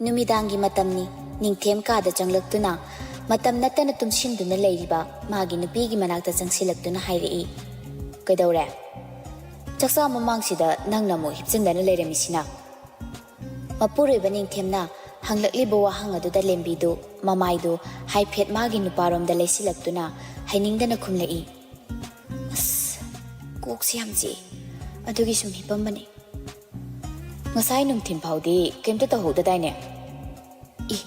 ꯅꯨꯃꯤꯗꯥꯡꯒꯤ ꯃꯇꯝꯅꯤ꯫ ꯅꯤꯡꯊꯦꯝ ꯀꯥꯗ ꯆꯪꯂꯛꯇꯨꯅ ꯃꯇꯝ ꯅꯠꯇꯅ ꯇꯨꯝꯁꯤꯟꯗꯨꯅ ꯂꯩꯔꯤꯕ ꯃꯥꯒꯤ ꯅꯨꯄꯤꯒꯤ ꯃꯅꯥꯛꯇ ꯆꯪꯁꯤꯜꯂꯛꯇꯨꯅ ꯍꯥꯏꯔꯛꯏ, "ꯀꯩꯗꯧꯔꯦ? ꯆꯥꯛꯆꯥ ꯃꯃꯥꯡꯁꯤꯗ ꯅꯪꯅ ꯑꯃꯨꯛ ꯍꯤꯞꯆꯤꯟꯗꯅ ꯂꯩꯔꯝꯃꯤꯁꯤꯅ?" ꯃꯄꯨꯔꯣꯏꯕ ꯅꯤꯡꯊꯦꯝꯅ ꯍꯪꯂꯛꯂꯤꯕ ꯋꯥꯍꯪ ꯑꯗꯨꯗ ꯂꯦꯝꯕꯤꯗꯨ ꯃꯃꯥꯏꯗꯨ ꯍꯥꯏꯐꯦꯠ ꯃꯥꯒꯤ ꯅꯨꯄꯥꯔꯣꯝꯗ ꯂꯩꯁꯤꯜꯂꯛꯇꯨꯅ ꯍꯥꯏꯅꯤꯡꯗꯅ ꯈꯨꯝꯂꯛꯏ, "ꯑꯁ, ꯀꯣꯛꯁꯦ ꯌꯥꯝ ꯆꯤꯛꯏ꯫ ꯑꯗꯨꯒꯤ ꯁꯨꯝ ꯍꯤꯞꯄꯝꯕꯅꯤ꯫ ꯉꯁꯥꯏ ꯅꯨꯡꯊꯤꯟ ꯐꯥꯎꯗꯤ ꯀꯩꯝꯇ ꯇꯧꯍꯧꯗꯗꯥꯏꯅꯦ?" "ꯏ,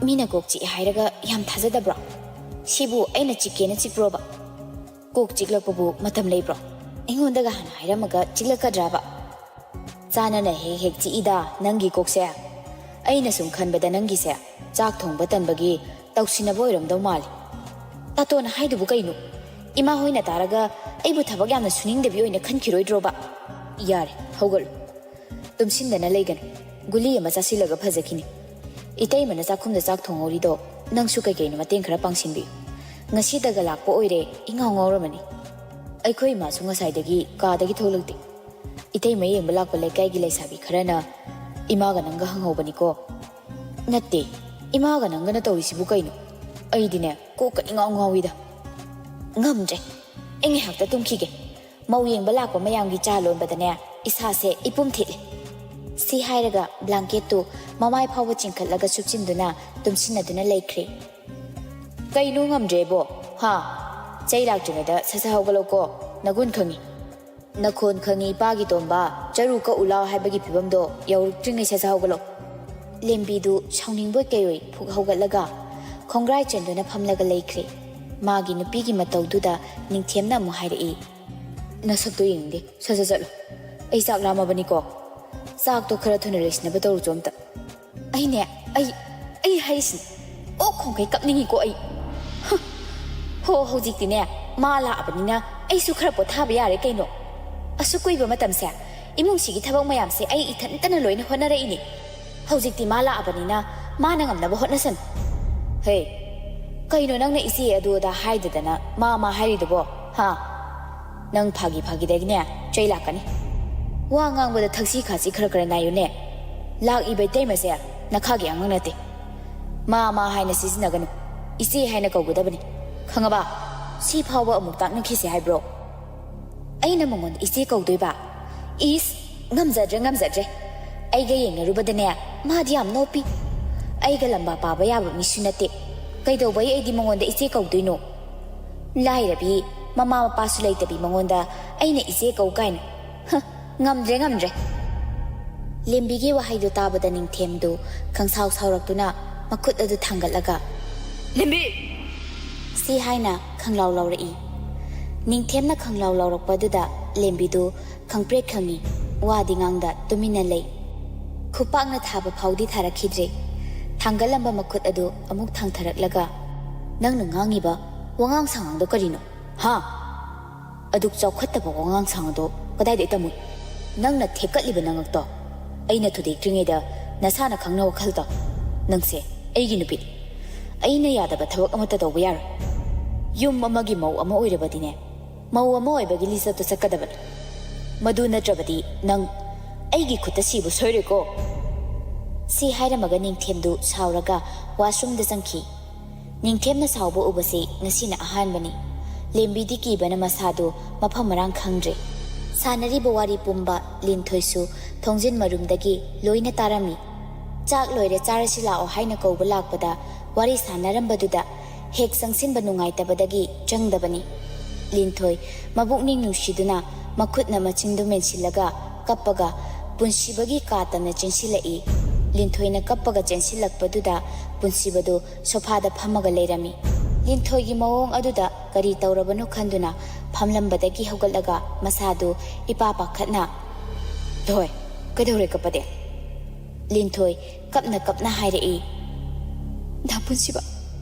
ꯃꯤꯅ ꯀꯣꯛ ꯆꯤꯛꯑꯦ ꯍꯥꯏꯔꯒ ꯌꯥꯝ ꯊꯥꯖꯗꯕ꯭ꯔꯣ? ꯁꯤꯕꯨ ꯑꯩꯅ ꯆꯤꯛꯀꯦꯅ ꯆꯤꯛꯄ꯭ꯔꯣꯕ? ꯀꯣꯛ ꯆꯤꯛꯂꯛꯄꯕꯨ ꯃꯇꯝ ꯂꯩꯕ꯭ꯔꯣ? ꯑꯩꯉꯣꯟꯗꯒ ꯍꯥꯟꯅ ꯍꯥꯏꯔꯝꯃꯒ ꯆꯤꯛꯂꯛꯀꯗ꯭ꯔꯕ?" "ꯆꯥꯅꯅ ꯍꯦꯛ ꯍꯦꯛ ꯆꯤꯛꯏꯗ ꯅꯪꯒꯤ ꯀꯣꯛꯁꯦ꯫ ꯑꯩꯅ ꯁꯨꯝ ꯈꯟꯕꯗ ꯅꯪꯒꯤꯁꯦ ꯆꯥꯛ ꯊꯣꯡꯕ ꯇꯟꯕꯒꯤ ꯇꯧꯁꯤꯟꯅꯕ ꯑꯣꯏꯔꯝꯗꯧ ꯃꯥꯜꯂꯤ꯫ ꯇꯥꯇꯣꯟꯅ ꯍꯥꯏꯗꯨꯕꯨ ꯀꯩꯅꯣ? ꯏꯃꯥ ꯍꯣꯏꯅ ꯇꯥꯔꯒ ꯑꯩꯕꯨ ꯊꯕꯛ ꯌꯥꯝꯅ ꯁꯨꯅꯤꯡꯗꯕꯤ ꯑꯣꯏꯅ ꯈꯟꯈꯤꯔꯣꯏꯗ꯭ꯔꯣꯕ? ꯌꯥꯔꯦ, ꯍꯧꯒꯠꯂꯨ꯫ ꯇꯨꯝꯁꯤꯟꯗꯅ ꯂꯩꯒꯅꯨ꯫ ꯒꯨꯂꯤ ꯑꯃ ꯆꯥꯁꯤꯜꯂꯒ ꯐꯖꯈꯤꯅꯤ꯫ ꯏꯇꯩꯃꯅ ꯆꯥꯛꯈꯨꯝꯗ ꯆꯥꯛ ꯊꯣꯡꯍꯧꯔꯤꯗꯣ ꯅꯪꯁꯨ ꯀꯩ ꯀꯩꯅꯣ ꯃꯇꯦꯡ ꯈꯔ ꯄꯥꯡꯁꯤꯟꯕꯤꯌꯨ꯫ ꯉꯁꯤꯗꯒ ꯂꯥꯛꯄ ꯑꯣꯏꯔꯦ, ꯏꯉꯥꯎ ꯉꯥꯎꯔꯝꯃꯅꯤ꯫ ꯑꯩꯈꯣꯏ ꯏꯃꯥꯁꯨ ꯉꯁꯥꯏꯗꯒꯤ ꯀꯥꯗꯒꯤ ꯊꯣꯛꯂꯛꯇꯦ꯫ ꯏꯇꯩꯃ ꯌꯦꯡꯕ ꯂꯥꯛꯄ ꯂꯩꯀꯥꯏꯒꯤ ꯂꯩꯁꯥꯕꯤ ꯈꯔꯅ ꯏꯃꯥꯒ ꯅꯪꯒ ꯍꯪꯍꯧꯕꯅꯤꯀꯣ꯫ ꯅꯠꯇꯦ, ꯏꯃꯥꯒ ꯅꯪꯒꯅ ꯇꯧꯔꯤꯁꯤꯕꯨ ꯀꯩꯅꯣ? ꯑꯩꯗꯤꯅꯦ, ꯀꯣꯛꯀ ꯏꯉꯥꯎ ꯉꯥꯎꯏꯗ꯫ ꯉꯝꯗ꯭ꯔꯦ, ꯑꯩ ꯉꯥꯏꯍꯥꯛꯇ ꯇꯨꯝꯈꯤꯒꯦ꯫ ꯃꯧ ꯌꯦꯡꯕ ꯂꯥꯛꯄ ꯃꯌꯥꯝꯒꯤ ꯆꯥ ꯂꯣꯟꯕꯗꯅꯦ, ꯏꯁꯥꯁꯦ ꯏꯄꯨꯝ ꯊꯤꯠꯂꯦ꯫ ꯁꯤ ꯍꯥꯏꯔꯒ ꯕ꯭ꯂꯥꯡꯀꯦꯠꯇꯨ ꯃꯃꯥꯏ ꯐꯥꯎꯕ ꯆꯤꯡꯈꯠꯂꯒ ꯁꯨꯞꯆꯤꯟꯗꯨꯅ ꯇꯨꯝꯁꯤꯟꯅꯗꯨꯅ ꯂꯩꯈ꯭ꯔꯦ꯫ ꯀꯩꯅꯣ ꯉꯝꯗ꯭ꯔꯦꯕꯣ? ꯍꯥ? ꯆꯩ ꯂꯥꯛꯇ꯭ꯔꯤꯉꯩꯗ ꯁꯠ ꯁꯠ ꯍꯧꯒꯠꯂꯣꯀꯣ, ꯅꯒꯨꯟ ꯈꯪꯉꯤ꯫ ꯅꯈꯣꯟ ꯈꯪꯉꯤ ꯏꯄꯥꯒꯤ ꯇꯣꯝꯕ, ꯆꯔꯨ ꯀꯛꯎ ꯂꯥꯎ ꯍꯥꯏꯕꯒꯤ ꯐꯤꯕꯝꯗꯣ ꯌꯧꯔꯛꯇ꯭ꯔꯤꯉꯩ ꯁꯠ ꯁꯠ ꯍꯧꯒꯠꯂꯣ꯫ ꯂꯦꯝꯕꯤꯗꯨ ꯁꯥꯎꯅꯤꯡꯕꯣꯏ ꯀꯩꯑꯣꯏ ꯐꯨꯛ ꯍꯧꯒꯠꯂꯒ ꯈꯣꯡꯒ꯭ꯔꯥꯏ ꯆꯟꯗꯨꯅ ꯐꯝꯂꯒ ꯂꯩꯈ꯭ꯔꯦ꯫ ꯃꯥꯒꯤ ꯅꯨꯄꯤꯒꯤ ꯃꯇꯧꯗꯨꯗ ꯅꯤꯡꯊꯦꯝꯅ ꯑꯃꯨꯛ ꯍꯥꯏꯔꯛꯏ, "ꯅꯁꯛꯇꯣ ꯌꯦꯡꯅꯤꯡꯗꯦ, ꯁꯠ ꯁꯠ ꯆꯠꯂꯣ꯫ ꯑꯩ ꯆꯥꯛ ꯂꯥꯝꯃꯕꯅꯤꯀꯣ꯫ ꯆꯥꯛꯇꯣ ꯈꯔ ꯊꯨꯅ ꯂꯣꯏꯁꯤꯟꯅꯕ ꯇꯧꯔꯨꯆꯣ ꯑꯝꯇ꯫" ꯑꯩꯅꯦ, ꯑꯩ, ꯑꯩ ꯍꯥꯏꯔꯤꯁꯤꯅꯦ, ꯑꯣꯛ ꯈꯣꯡꯈꯩ ꯀꯞꯅꯤꯡꯉꯤꯀꯣ ꯑꯩ꯫ ꯍ, ꯍꯣ, ꯍꯧꯖꯤꯛꯇꯤꯅꯦ, ꯃꯥ ꯂꯥꯛꯑꯕꯅꯤꯅ ꯑꯩꯁꯨ ꯈꯔ ꯄꯣꯊꯥꯕ ꯌꯥꯔꯦ ꯀꯩꯅꯣ꯫ ꯑꯁꯨꯛ ꯀꯨꯏꯕ ꯃꯇꯝꯁꯦ ꯏꯃꯨꯡꯁꯤꯒꯤ ꯊꯕꯛ ꯃꯌꯥꯝꯁꯦ ꯑꯩ ꯏꯊꯟꯇꯅ ꯂꯣꯏꯅ ꯍꯣꯠꯅꯔꯛꯏꯅꯦ꯫ ꯍꯧꯖꯤꯛꯇꯤ ꯃꯥ ꯂꯥꯛꯑꯕꯅꯤꯅ ꯃꯥꯅ ꯉꯝꯅꯕ ꯍꯣꯠꯅꯁꯅꯨ꯫ ꯍꯦ, ꯀꯩꯅꯣ ꯅꯪꯅ ꯏꯆꯦ ꯑꯗꯨ ꯑꯗꯥ ꯍꯥꯏꯗꯗꯅ ꯃꯥ ꯃꯥ ꯍꯥꯏꯔꯤꯗꯨꯕꯣ? ꯍꯥ? ꯅꯪ ꯐꯥꯒꯤ ꯐꯥꯒꯤꯗꯒꯤꯅꯦ ꯆꯩ ꯂꯥꯛꯀꯅꯤ꯫ ꯋꯥ ꯉꯥꯡꯕꯗ ꯊꯛꯁꯤ ꯈꯥꯁꯤ ꯈꯔ ꯈꯔ ꯅꯥꯏꯌꯨꯅꯦ꯫ ꯂꯥꯛꯏꯕ ꯏꯇꯩꯃꯁꯦ ꯅꯈꯥꯒꯤ ꯑꯉꯥꯡ ꯅꯠꯇꯦ꯫ ꯃꯥ ꯃꯥ ꯍꯥꯏꯅ ꯁꯤꯖꯤꯟꯅꯒꯅꯨ꯫ ꯏꯆꯦ ꯍꯥꯏꯅ ꯀꯧꯒꯗꯕꯅꯤ꯫ ꯈꯪꯉꯕ? ꯁꯤ ꯐꯥꯎꯕ ꯑꯃꯨꯛ ꯇꯥꯛꯅꯈꯤꯁꯦ ꯍꯥꯏꯕ꯭ꯔꯣ? ꯑꯩꯅ ꯃꯉꯣꯟꯗ ꯏꯆꯦ ꯀꯧꯗꯣꯏꯕ? ꯏꯁ, ꯉꯝꯖꯗ꯭ꯔꯦ, ꯉꯝꯖꯗ꯭ꯔꯦ꯫ ꯑꯩꯒ ꯌꯦꯡꯅꯔꯨꯕꯗꯅꯦ, ꯃꯥꯗꯤ ꯌꯥꯝ ꯅꯣꯞꯄꯤ꯫ ꯑꯩꯒ ꯂꯝꯕꯥ ꯄꯥꯕ ꯌꯥꯕ ꯃꯤꯁꯨ ꯅꯠꯇꯦ꯫ ꯀꯩꯗꯧꯕꯩ ꯑꯩꯗꯤ ꯃꯉꯣꯟꯗ ꯏꯆꯦ ꯀꯧꯗꯣꯏꯅꯣ? ꯂꯥꯏꯔꯕꯤ, ꯃꯃꯥ ꯃꯄꯥꯁꯨ ꯂꯩꯇꯕꯤ ꯃꯉꯣꯟꯗ ꯑꯩꯅ ꯏꯆꯦ ꯀꯧ ꯀꯥꯏꯅ꯫ ꯍ, ꯉꯝꯗ꯭ꯔꯦ, ꯉꯝꯗ꯭ꯔꯦ꯫ ꯂꯦꯝꯕꯤꯒꯤ ꯋꯥꯍꯩꯗꯨ ꯇꯥꯕꯗ ꯅꯤꯡꯊꯦꯝꯗꯨ ꯈꯪꯁꯥꯎ ꯁꯥꯎꯔꯛꯇꯨꯅ ꯃꯈꯨꯠ ꯑꯗꯨ ꯊꯥꯡꯒꯠꯂꯒ, "ꯂꯦꯝꯕꯤ!" ꯁꯤ ꯍꯥꯏꯅ ꯈꯪꯂꯥꯎ ꯂꯥꯎꯔꯛꯏ꯫ ꯅꯤꯡꯊꯦꯝꯅ ꯈꯪꯂꯥꯎ ꯂꯥꯎꯔꯛꯄꯗꯨꯗ ꯂꯦꯝꯕꯤꯗꯨ ꯈꯪꯄ꯭ꯔꯦꯛ ꯈꯪꯉꯤ, ꯋꯥꯗꯤ ꯉꯥꯡꯗ ꯇꯨꯃꯤꯟꯅ ꯂꯩ꯫ ꯈꯨꯄꯥꯛꯅ ꯊꯥꯕ ꯐꯥꯎꯗꯤ ꯊꯥꯔꯛꯈꯤꯗ꯭ꯔꯦ꯫ ꯊꯥꯡꯒꯠꯂꯝꯕ ꯃꯈꯨꯠ ꯑꯗꯨ ꯑꯃꯨꯛ ꯊꯥꯡꯊꯔꯛꯂꯒ, "ꯅꯪꯅ ꯉꯥꯡꯉꯤꯕ ꯋꯥꯉꯥꯡ ꯁꯉꯥꯡꯗꯣ ꯀꯔꯤꯅꯣ? ꯍꯥ? ꯑꯗꯨꯛ ꯆꯥꯎꯈꯠꯇꯕ ꯋꯥꯉꯥꯡ ꯁꯉꯥꯡꯗꯣ ꯀꯗꯥꯏꯗꯒꯤ ꯇꯝꯃꯨꯏ? ꯅꯪꯅ ꯊꯦꯛꯀꯠꯂꯤꯕ ꯅꯉꯛꯇꯣ ꯑꯩꯅ ꯊꯨꯗꯦꯛꯇ꯭ꯔꯤꯉꯩꯗ ꯅꯁꯥꯅ ꯈꯪꯅ ꯋꯥꯈꯜ ꯇꯧ꯫ ꯅꯪꯁꯦ ꯑꯩꯒꯤ ꯅꯨꯄꯤꯅꯤ꯫ ꯑꯩꯅ ꯌꯥꯗꯕ ꯊꯕꯛ ꯑꯃꯠꯇ ꯇꯧꯕ ꯌꯥꯔꯣꯏ꯫ ꯌꯨꯝ ꯑꯃꯒꯤ ꯃꯧ ꯑꯃ ꯑꯣꯏꯔꯕꯗꯤꯅꯦ, ꯃꯧ ꯑꯃ ꯑꯣꯏꯕꯒꯤ ꯂꯤꯆꯠꯇꯣ ꯆꯠꯀꯗꯕꯅꯤ꯫ ꯃꯗꯨ ꯅꯠꯇ꯭ꯔꯕꯗꯤ ꯅꯪ ꯑꯩꯒꯤ ꯈꯨꯠꯇ ꯁꯤꯕ ꯁꯣꯏꯔꯣꯏꯀꯣ꯫" ꯁꯤ ꯍꯥꯏꯔꯝꯃꯒ ꯅꯤꯡꯊꯦꯝꯗꯨ ꯁꯥꯎꯔꯒ ꯋꯥꯁꯔꯨꯝꯗ ꯆꯪꯈꯤ꯫ ꯅꯤꯡꯊꯦꯝꯅ ꯁꯥꯎꯕ ꯎꯕꯁꯤ ꯉꯁꯤꯅ ꯑꯍꯥꯟꯕꯅꯤ꯫ ꯂꯦꯝꯕꯤꯗꯤ ꯀꯤꯕꯅ ꯃꯁꯥꯗꯨ ꯃꯐꯝ ꯃꯔꯥꯡ ꯈꯪꯗ꯭ꯔꯦ꯫ ꯁꯥꯟꯅꯔꯤꯕ ꯋꯥꯔꯤ ꯄꯨꯝꯕ ꯂꯤꯟꯊꯣꯏꯁꯨ ꯊꯣꯡꯖꯤꯟ ꯃꯔꯨꯝꯗꯒꯤ ꯂꯣꯏꯅ ꯇꯥꯔꯝꯃꯤ꯫ "ꯆꯥꯛ ꯂꯣꯏꯔꯦ, ꯆꯥꯔꯁꯤ ꯂꯥꯛꯑꯣ" ꯍꯥꯏꯅ ꯀꯧꯕ ꯂꯥꯛꯄꯗ ꯋꯥꯔꯤ ꯁꯥꯟꯅꯔꯝꯕꯗꯨꯗ ꯍꯦꯛ ꯆꯪꯁꯤꯟꯕ ꯅꯨꯡꯉꯥꯏꯇꯕꯗꯒꯤ ꯆꯪꯗꯕꯅꯤ꯫ ꯂꯤꯟꯊꯣꯏ ꯃꯕꯨꯛꯅꯤꯡ ꯅꯨꯡꯁꯤꯗꯨꯅ ꯃꯈꯨꯠꯅ ꯃꯆꯤꯟꯗꯨ ꯃꯦꯟꯁꯤꯜꯂꯒ ꯀꯞꯄꯒ ꯄꯨꯟꯁꯤꯕꯒꯤ ꯀꯥ ꯇꯝꯅ ꯆꯦꯟꯁꯤꯜꯂꯛꯏ꯫ ꯂꯤꯟꯊꯣꯏꯅ ꯀꯞꯄꯒ ꯆꯦꯟꯁꯤꯜꯂꯛꯄꯗꯨꯗ ꯄꯨꯟꯁꯤꯕꯗꯨ ꯁꯣꯐꯥꯗ ꯐꯝꯃꯒ ꯂꯩꯔꯝꯃꯤ꯫ ꯂꯤꯟꯊꯣꯏꯒꯤ ꯃꯑꯣꯡ ꯑꯗꯨꯗ ꯀꯔꯤ ꯇꯧꯔꯕꯅꯣ ꯈꯟꯗꯨꯅ ꯐꯝꯂꯝꯕꯗꯒꯤ ꯍꯧꯒꯠꯂꯒ ꯃꯁꯥꯗꯨ ꯏꯄꯥ ꯄꯥꯈꯠꯅ, "ꯊꯣꯏ, ꯀꯩꯗꯧꯔꯦ ꯀꯞꯄꯗꯤ?" ꯂꯤꯟꯊꯣꯏ ꯀꯞꯅ ꯀꯞꯅ ꯍꯥꯏꯔꯛꯏ, "ꯗꯥ ꯄꯨꯟꯁꯤꯕ,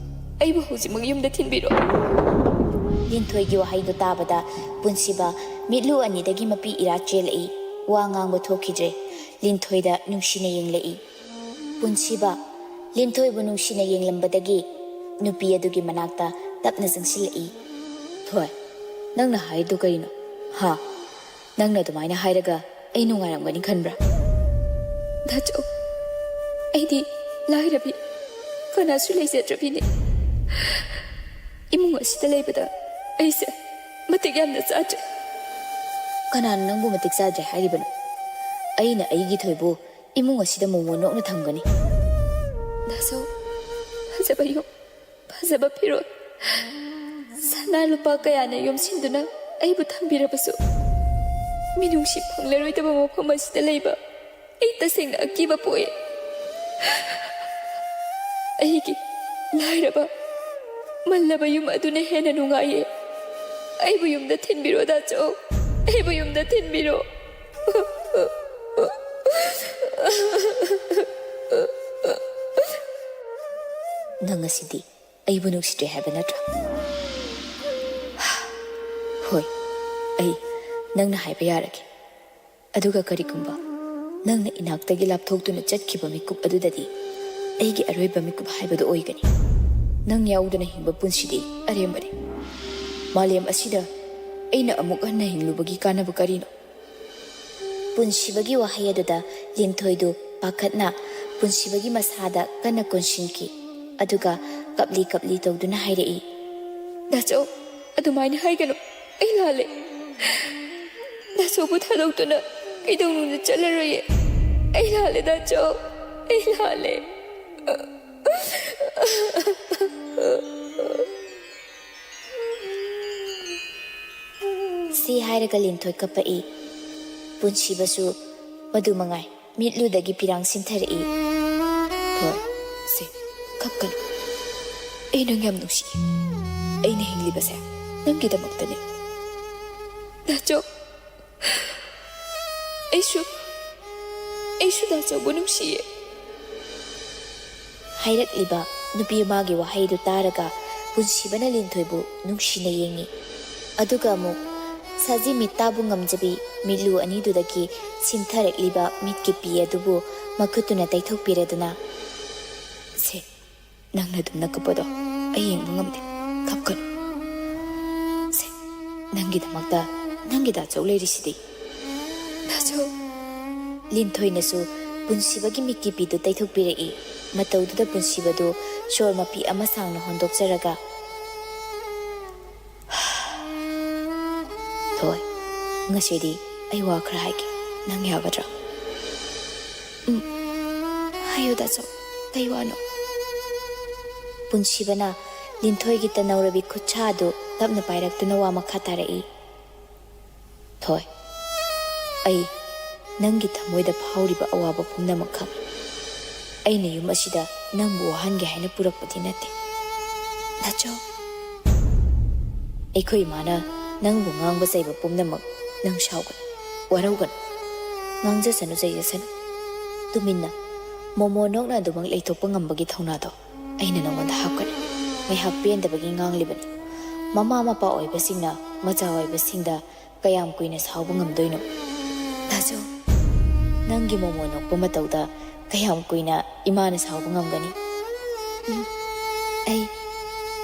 ꯑꯩꯕꯨ ꯍꯧꯖꯤꯛꯃꯛ ꯌꯨꯝꯗ ꯊꯤꯟꯕꯤꯔꯣ꯫" ꯂꯤꯟꯊꯣꯏꯒꯤ ꯋꯥꯍꯩꯗꯨ ꯇꯥꯕꯗ ꯄꯨꯟꯁꯤꯕ ꯃꯤꯠꯂꯨ ꯑꯅꯤꯗꯒꯤ ꯃꯄꯤ ꯏꯔꯥ ꯆꯦꯜꯂꯛꯏ꯫ ꯋꯥ ꯉꯥꯡꯕ ꯊꯣꯛꯈꯤꯗ꯭ꯔꯦ꯫ ꯂꯤꯟꯊꯣꯏꯗ ꯅꯨꯡꯁꯤꯅ ꯌꯦꯡꯂꯛꯏ꯫ ꯄꯨꯟꯁꯤꯕ ꯂꯤꯟꯊꯣꯏꯕꯨ ꯅꯨꯡꯁꯤꯅ ꯌꯦꯡꯂꯝꯕꯗꯒꯤ ꯅꯨꯄꯤ ꯑꯗꯨꯒꯤ ꯃꯅꯥꯛꯇ ꯇꯞꯅ ꯆꯪꯁꯤꯜꯂꯛꯏ꯫ "ꯊꯣꯏ, ꯅꯪꯅ ꯍꯥꯏꯗꯨ ꯀꯔꯤꯅꯣ? ꯍꯥ? ꯅꯪꯅ ꯑꯗꯨꯃꯥꯏꯅ ꯍꯥꯏꯔꯒ ꯑꯩ ꯅꯨꯡꯉꯥꯏꯔꯝꯒꯅꯤ ꯈꯟꯕ꯭ꯔꯥ?" "ꯗꯥꯆꯧ, ꯑꯩꯗꯤ ꯂꯥꯏꯔꯕꯤ, ꯀꯅꯥꯁꯨ ꯂꯩꯖꯗ꯭ꯔꯕꯤꯅꯦ꯫ ꯏꯃꯨꯡ ꯑꯁꯤꯗ ꯂꯩꯕꯗ ꯑꯩꯁꯦ ꯃꯇꯤꯛ ꯌꯥꯝꯅ ꯆꯥꯗ꯭ꯔꯦ꯫" "ꯀꯅꯥꯅ ꯅꯪꯕꯨ ꯃꯇꯤꯛ ꯆꯥꯗ꯭ꯔꯦ ꯍꯥꯏꯔꯤꯕꯅꯣ? ꯑꯩꯅ ꯑꯩꯒꯤ ꯊꯣꯏꯕꯨ ꯏꯃꯨꯡ ꯑꯁꯤꯗ ꯃꯣꯃꯣꯟ ꯑꯣꯛꯅ ꯊꯝꯒꯅꯤ꯫" "ꯗꯥꯆꯧ, ꯐꯖꯕ ꯌꯨꯝ, ꯐꯖꯕ ꯐꯤꯔꯣꯜ, ꯁꯅꯥ ꯂꯨꯄꯥ ꯀꯌꯥꯅ ꯌꯣꯝꯁꯤꯟꯗꯨꯅ ꯑꯩꯕꯨ ꯊꯝꯕꯤꯔꯕꯁꯨ, ꯃꯤꯅꯨꯡꯁꯤ ꯐꯪꯂꯔꯣꯏꯗꯕ ꯃꯐꯝ ꯑꯁꯤꯗ ꯂꯩꯕ ꯑꯩ ꯇꯁꯦꯡꯅ ꯑꯀꯤꯕ ꯄꯣꯛꯏ꯫ ꯑꯩꯒꯤ ꯂꯥꯏꯔꯕ, ꯃꯜꯂꯕ ꯌꯨꯝ ꯑꯗꯨꯅ ꯍꯦꯟꯅ ꯅꯨꯡꯉꯥꯏꯌꯦ꯫ ꯑꯩꯕꯨ ꯌꯨꯝꯗ ꯊꯤꯟꯕꯤꯔꯣ, ꯗꯥꯆꯧ꯫ ꯑꯩꯕꯨ ꯌꯨꯝꯗ ꯊꯤꯟꯕꯤꯔꯣ꯫" "ꯅꯪ ꯑꯁꯤꯗꯤ ꯑꯩꯕꯨ ꯅꯨꯡꯁꯤꯗ꯭ꯔꯦ ꯍꯥꯏꯕ ꯅꯠꯇ꯭ꯔꯥ?" "ꯍꯣꯏ, ꯑꯩ ꯅꯪꯅ ꯍꯥꯏꯕ ꯌꯥꯔꯒꯦ꯫ ꯑꯗꯨꯒ ꯀꯔꯤꯒꯨꯝꯕ ꯅꯪꯅ ꯏꯅꯥꯛꯇꯒꯤ ꯂꯥꯞꯊꯣꯛꯇꯨꯅ ꯆꯠꯈꯤꯕ ꯃꯤꯀꯨꯞ ꯑꯗꯨꯗꯗꯤ ꯑꯩꯒꯤ ꯑꯔꯣꯏꯕ ꯃꯤꯀꯨꯞ ꯍꯥꯏꯕꯗꯨ ꯑꯣꯏꯒꯅꯤ꯫ ꯅꯪ ꯌꯥꯎꯗꯅ ꯍꯤꯡꯕ ꯄꯨꯟꯁꯤꯗꯤ ꯑꯔꯦꯝꯕꯅꯤ꯫ ꯃꯥꯂꯦꯝ ꯑꯁꯤꯗ ꯑꯩꯅ ꯑꯃꯨꯛ ꯍꯟꯅ ꯍꯤꯡꯂꯨꯕꯒꯤ ꯀꯥꯟꯅꯕ ꯀꯔꯤꯅꯣ?" ꯄꯨꯟꯁꯤꯕꯒꯤ ꯋꯥꯍꯩ ꯑꯗꯨꯗ ꯂꯤꯟꯊꯣꯏꯗꯨ ꯄꯥꯈꯠꯅ ꯄꯨꯟꯁꯤꯕꯒꯤ ꯃꯁꯥꯗ ꯀꯟꯅ ꯀꯣꯟꯁꯤꯟꯈꯤ꯫ ꯑꯗꯨꯒ ꯀꯞꯂꯤ ꯀꯞꯂꯤ ꯇꯧꯗꯨꯅ ꯍꯥꯏꯔꯛꯏ, "ꯗꯥꯆꯧ, ꯑꯗꯨꯃꯥꯏꯅ ꯍꯥꯏꯒꯅꯨ꯫ ꯑꯩ ꯂꯥꯜꯂꯦ꯫ ꯗꯥꯆꯧꯕꯨ ꯊꯥꯗꯣꯛꯇꯨꯅ ꯀꯩꯗꯧꯅꯨꯡꯗ ꯆꯠꯂꯔꯣꯏꯌꯦ꯫ ꯑꯩ ꯂꯥꯜꯂꯦ, ꯗꯥꯆꯧ꯫ ꯑꯩ ꯂꯥꯜꯂꯦ꯫" ꯁꯤ ꯍꯥꯏꯔꯒ ꯂꯤꯟꯊꯣꯏ ꯀꯞꯄꯛꯏ꯫ ꯄꯨꯟꯁꯤꯕꯁꯨ ꯃꯗꯨ ꯃꯉꯥꯏ꯫ ꯃꯤꯠꯂꯨꯗꯒꯤ ꯄꯤꯔꯥꯡ ꯁꯤꯟꯊꯔꯛꯏ꯫ "ꯊꯣꯏ, ꯁꯦ, ꯀꯞꯀꯅꯨ꯫ ꯑꯩ ꯅꯪ ꯌꯥꯝ ꯅꯨꯡꯁꯤꯌꯦ꯫ ꯑꯩꯅ ꯍꯤꯡꯂꯤꯕꯁꯦ ꯅꯪꯒꯤꯗꯃꯛꯇꯅꯦ꯫ ꯗꯥꯆꯧ, ꯑꯩꯁꯨ, ꯑꯩꯁꯨ ꯗꯥꯆꯧꯕꯨ ꯅꯨꯡꯁꯤꯌꯦ꯫" ꯍꯥꯏꯔꯛꯂꯤꯕ ꯅꯨꯄꯤ ꯑꯃꯒꯤ ꯋꯥꯍꯩꯗꯨ ꯇꯥꯔꯒ ꯄꯨꯟꯁꯤꯕꯅ ꯂꯤꯟꯊꯣꯏꯕꯨ ꯅꯨꯡꯁꯤꯅ ꯌꯦꯡꯉꯤ꯫ ꯑꯗꯨꯒ ꯑꯃꯨꯛ ꯁꯖꯤ ꯃꯤꯠꯇꯥꯕꯨ ꯉꯝꯖꯕꯤ ꯃꯤꯠꯂꯨ ꯑꯅꯤꯗꯨꯗꯒꯤ ꯁꯤꯟꯊꯔꯛꯂꯤꯕ ꯃꯤꯠꯀꯤ ꯄꯤ ꯑꯗꯨꯕꯨ ꯃꯈꯨꯠꯇꯨꯅ ꯇꯩꯊꯣꯛꯄꯤꯔꯗꯨꯅ, "ꯁꯦ, ꯅꯪꯅ ꯑꯗꯨꯝꯅ ꯀꯞꯄꯗꯣ ꯑꯩ ꯌꯦꯡꯕ ꯉꯝꯗꯦ꯫ ꯀꯞꯀꯅꯨ꯫ ꯁꯦ, ꯅꯪꯒꯤꯗꯃꯛꯇ ꯅꯪꯒꯤ ꯗꯥꯆꯧ ꯂꯩꯔꯤꯁꯤꯗꯤ꯫" "ꯗꯥꯆꯧ꯫" ꯂꯤꯟꯊꯣꯏꯅꯁꯨ ꯄꯨꯟꯁꯤꯕꯒꯤ ꯃꯤꯠꯀꯤ ꯄꯤꯗꯨ ꯇꯩꯊꯣꯛꯄꯤꯔꯛꯏ꯫ ꯃꯇꯧꯗꯨꯗ ꯄꯨꯟꯁꯤꯕꯗꯨ ꯁꯣꯔ ꯃꯄꯤ ꯑꯃ ꯁꯥꯡꯅ ꯍꯣꯟꯗꯣꯛꯆꯔꯒ, "ꯊꯣꯏ, ꯉꯁꯤꯗꯤ ꯑꯩ ꯋꯥ ꯈꯔ ꯍꯥꯏꯒꯦ꯫ ꯅꯪ ꯌꯥꯒꯗ꯭ꯔꯥ?" "ꯎꯝ, ꯍꯥꯏꯌꯨ ꯗꯥꯆꯧ, ꯀꯩ ꯋꯥꯅꯣ?" ꯄꯨꯟꯁꯤꯕꯅ ꯂꯤꯟꯊꯣꯏꯒꯤ ꯇꯅꯧꯔꯕꯤ ꯈꯨꯠꯁꯥ ꯑꯗꯨ ꯇꯞꯅ ꯄꯥꯏꯔꯛꯇꯨꯅ ꯋꯥ ꯃꯈꯥ ꯇꯥꯔꯛꯏ꯫ "ꯊꯣꯏ, ꯑꯩ ꯅꯪꯒꯤ ꯊꯃꯣꯏꯗ ꯐꯥꯎꯔꯤꯕ ꯑꯋꯥꯕ ꯄꯨꯝꯅꯃꯛ ꯈꯪꯏ꯫ ꯑꯩꯅ ꯌꯨꯝ ꯑꯁꯤꯗ ꯅꯪꯕꯨ ꯋꯥꯍꯟꯒꯦ ꯍꯥꯏꯅ ꯄꯨꯔꯛꯄꯗꯤ ꯅꯠꯇꯦ꯫" "ꯗꯥꯆꯧ꯫" "ꯑꯩꯈꯣꯏ ꯏꯃꯥꯅ ꯅꯪꯕꯨ ꯉꯥꯡꯕ ꯆꯩꯕ ꯄꯨꯝꯅꯃꯛ ꯅꯪ ꯁꯥꯎꯒꯅꯨ, ꯋꯥꯔꯧꯒꯅꯨ꯫ ꯉꯥꯡꯖꯁꯅꯨ, ꯆꯩꯖꯁꯅꯨ꯫ ꯇꯨꯃꯤꯟꯅ ꯃꯣꯃꯣ ꯅꯣꯛꯅ ꯑꯗꯨꯃꯛ ꯂꯩꯊꯣꯛꯄ ꯉꯝꯕꯒꯤ ꯊꯧꯅꯥꯗꯣ ꯑꯩꯅ ꯅꯉꯣꯟꯗ ꯍꯥꯞꯀꯅꯤ꯫ ꯉꯥꯏꯍꯥꯛ ꯄꯦꯟꯗꯕꯒꯤ ꯉꯥꯡꯂꯤꯕꯅꯤ꯫ ꯃꯃꯥ ꯃꯄꯥ ꯑꯣꯏꯕꯁꯤꯡꯅ ꯃꯆꯥ ꯑꯣꯏꯕꯁꯤꯡꯗ ꯀꯌꯥꯝ ꯀꯨꯏꯅ ꯁꯥꯎꯕ ꯉꯝꯗꯣꯏꯅꯣ? ꯗꯥꯆꯧ, ꯅꯪꯒꯤ ꯃꯣꯃꯣ ꯅꯣꯛꯄ ꯃꯇꯧꯗ ꯀꯌꯥꯝ ꯀꯨꯏꯅ ꯏꯃꯥꯅ ꯁꯥꯎꯕ ꯉꯝꯒꯅꯤ?" "ꯎꯝ, ꯑꯩ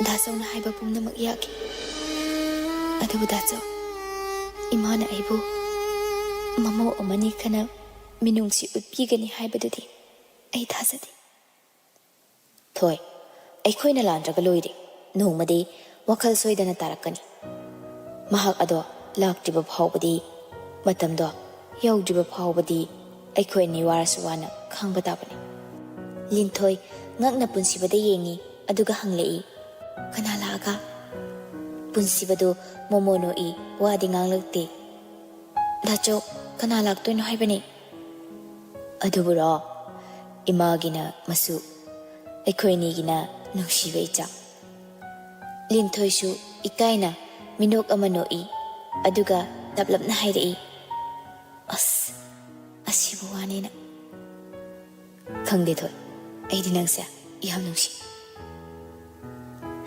ꯗꯥꯆꯧꯅ ꯍꯥꯏꯕ ꯄꯨꯝꯅꯃꯛ ꯌꯥꯈꯤ꯫ ꯑꯗꯨꯕꯨ ꯗꯥꯆꯧ, ꯏꯃꯥꯅ ꯑꯩꯕꯨ ꯃꯃꯧ ꯑꯃꯅꯤ ꯈꯅ ꯃꯤꯅꯨꯡꯁꯤ ꯎꯠꯄꯤꯒꯅꯤ ꯍꯥꯏꯕꯗꯨꯗꯤ ꯑꯩ ꯊꯥꯖꯗꯦ꯫ ꯊꯣꯏ, ꯑꯩꯈꯣꯏꯅ ꯂꯥꯟꯗ꯭ꯔꯒ ꯂꯣꯏꯔꯦ꯫ ꯅꯣꯡꯃꯗꯤ ꯋꯥꯈꯜ ꯁꯣꯏꯗꯅ ꯇꯥꯔꯛꯀꯅꯤ꯫ ꯃꯍꯥꯛ ꯑꯗꯣ ꯂꯥꯛꯇ꯭ꯔꯤꯕ ꯐꯥꯎꯕꯗꯤ, ꯃꯇꯝꯗꯣ ꯌꯧꯗ꯭ꯔꯤꯕ ꯐꯥꯎꯕꯗꯤ ꯑꯩꯈꯣꯏ ꯑꯅꯤ ꯋꯥꯔꯁꯨ ꯋꯥꯅ ꯈꯥꯡꯕ ꯇꯥꯕꯅꯤ꯫ ꯂꯤꯟꯊꯣꯏ ꯉꯛꯅ ꯄꯨꯟꯁꯤꯕꯗ ꯌꯦꯡꯉꯤ, ꯑꯗꯨꯒ ꯍꯪꯂꯛꯏ, "ꯀꯅꯥ ꯂꯥꯛꯑꯒ?" ꯄꯨꯟꯁꯤꯕꯗꯨ ꯃꯣꯃꯣ ꯅꯣꯛꯏ, ꯋꯥꯗꯤ ꯉꯥꯡꯂꯛꯇꯦ꯫ "ꯗꯥꯆꯧ, ꯀꯅꯥ ꯂꯥꯛꯇꯣꯏꯅꯣ ꯍꯥꯏꯕꯅꯤ?" "ꯑꯗꯨꯕꯨꯔꯣ, ꯏꯃꯥꯒꯤꯅ ꯃꯁꯨ, ꯑꯩꯈꯣꯏ ꯑꯅꯤꯒꯤꯅ ꯅꯨꯡꯁꯤꯕ ꯏꯆꯥ꯫" ꯂꯤꯟꯊꯣꯏꯁꯨ ꯏꯀꯥꯏꯅ ꯃꯤꯅꯣꯛ ꯑꯃ ꯅꯣꯛꯏ, ꯑꯗꯨꯒ ꯇꯞꯂꯞꯅ ꯍꯥꯏꯔꯛꯏ, "ꯑꯁ, ꯑꯁꯤꯕꯨ ꯋꯥꯅꯦꯅ꯫" "ꯈꯪꯗꯦ ꯊꯣꯏ, ꯑꯩꯗꯤ ꯅꯪꯁꯦ ꯌꯥꯝ ꯅꯨꯡꯁꯤ꯫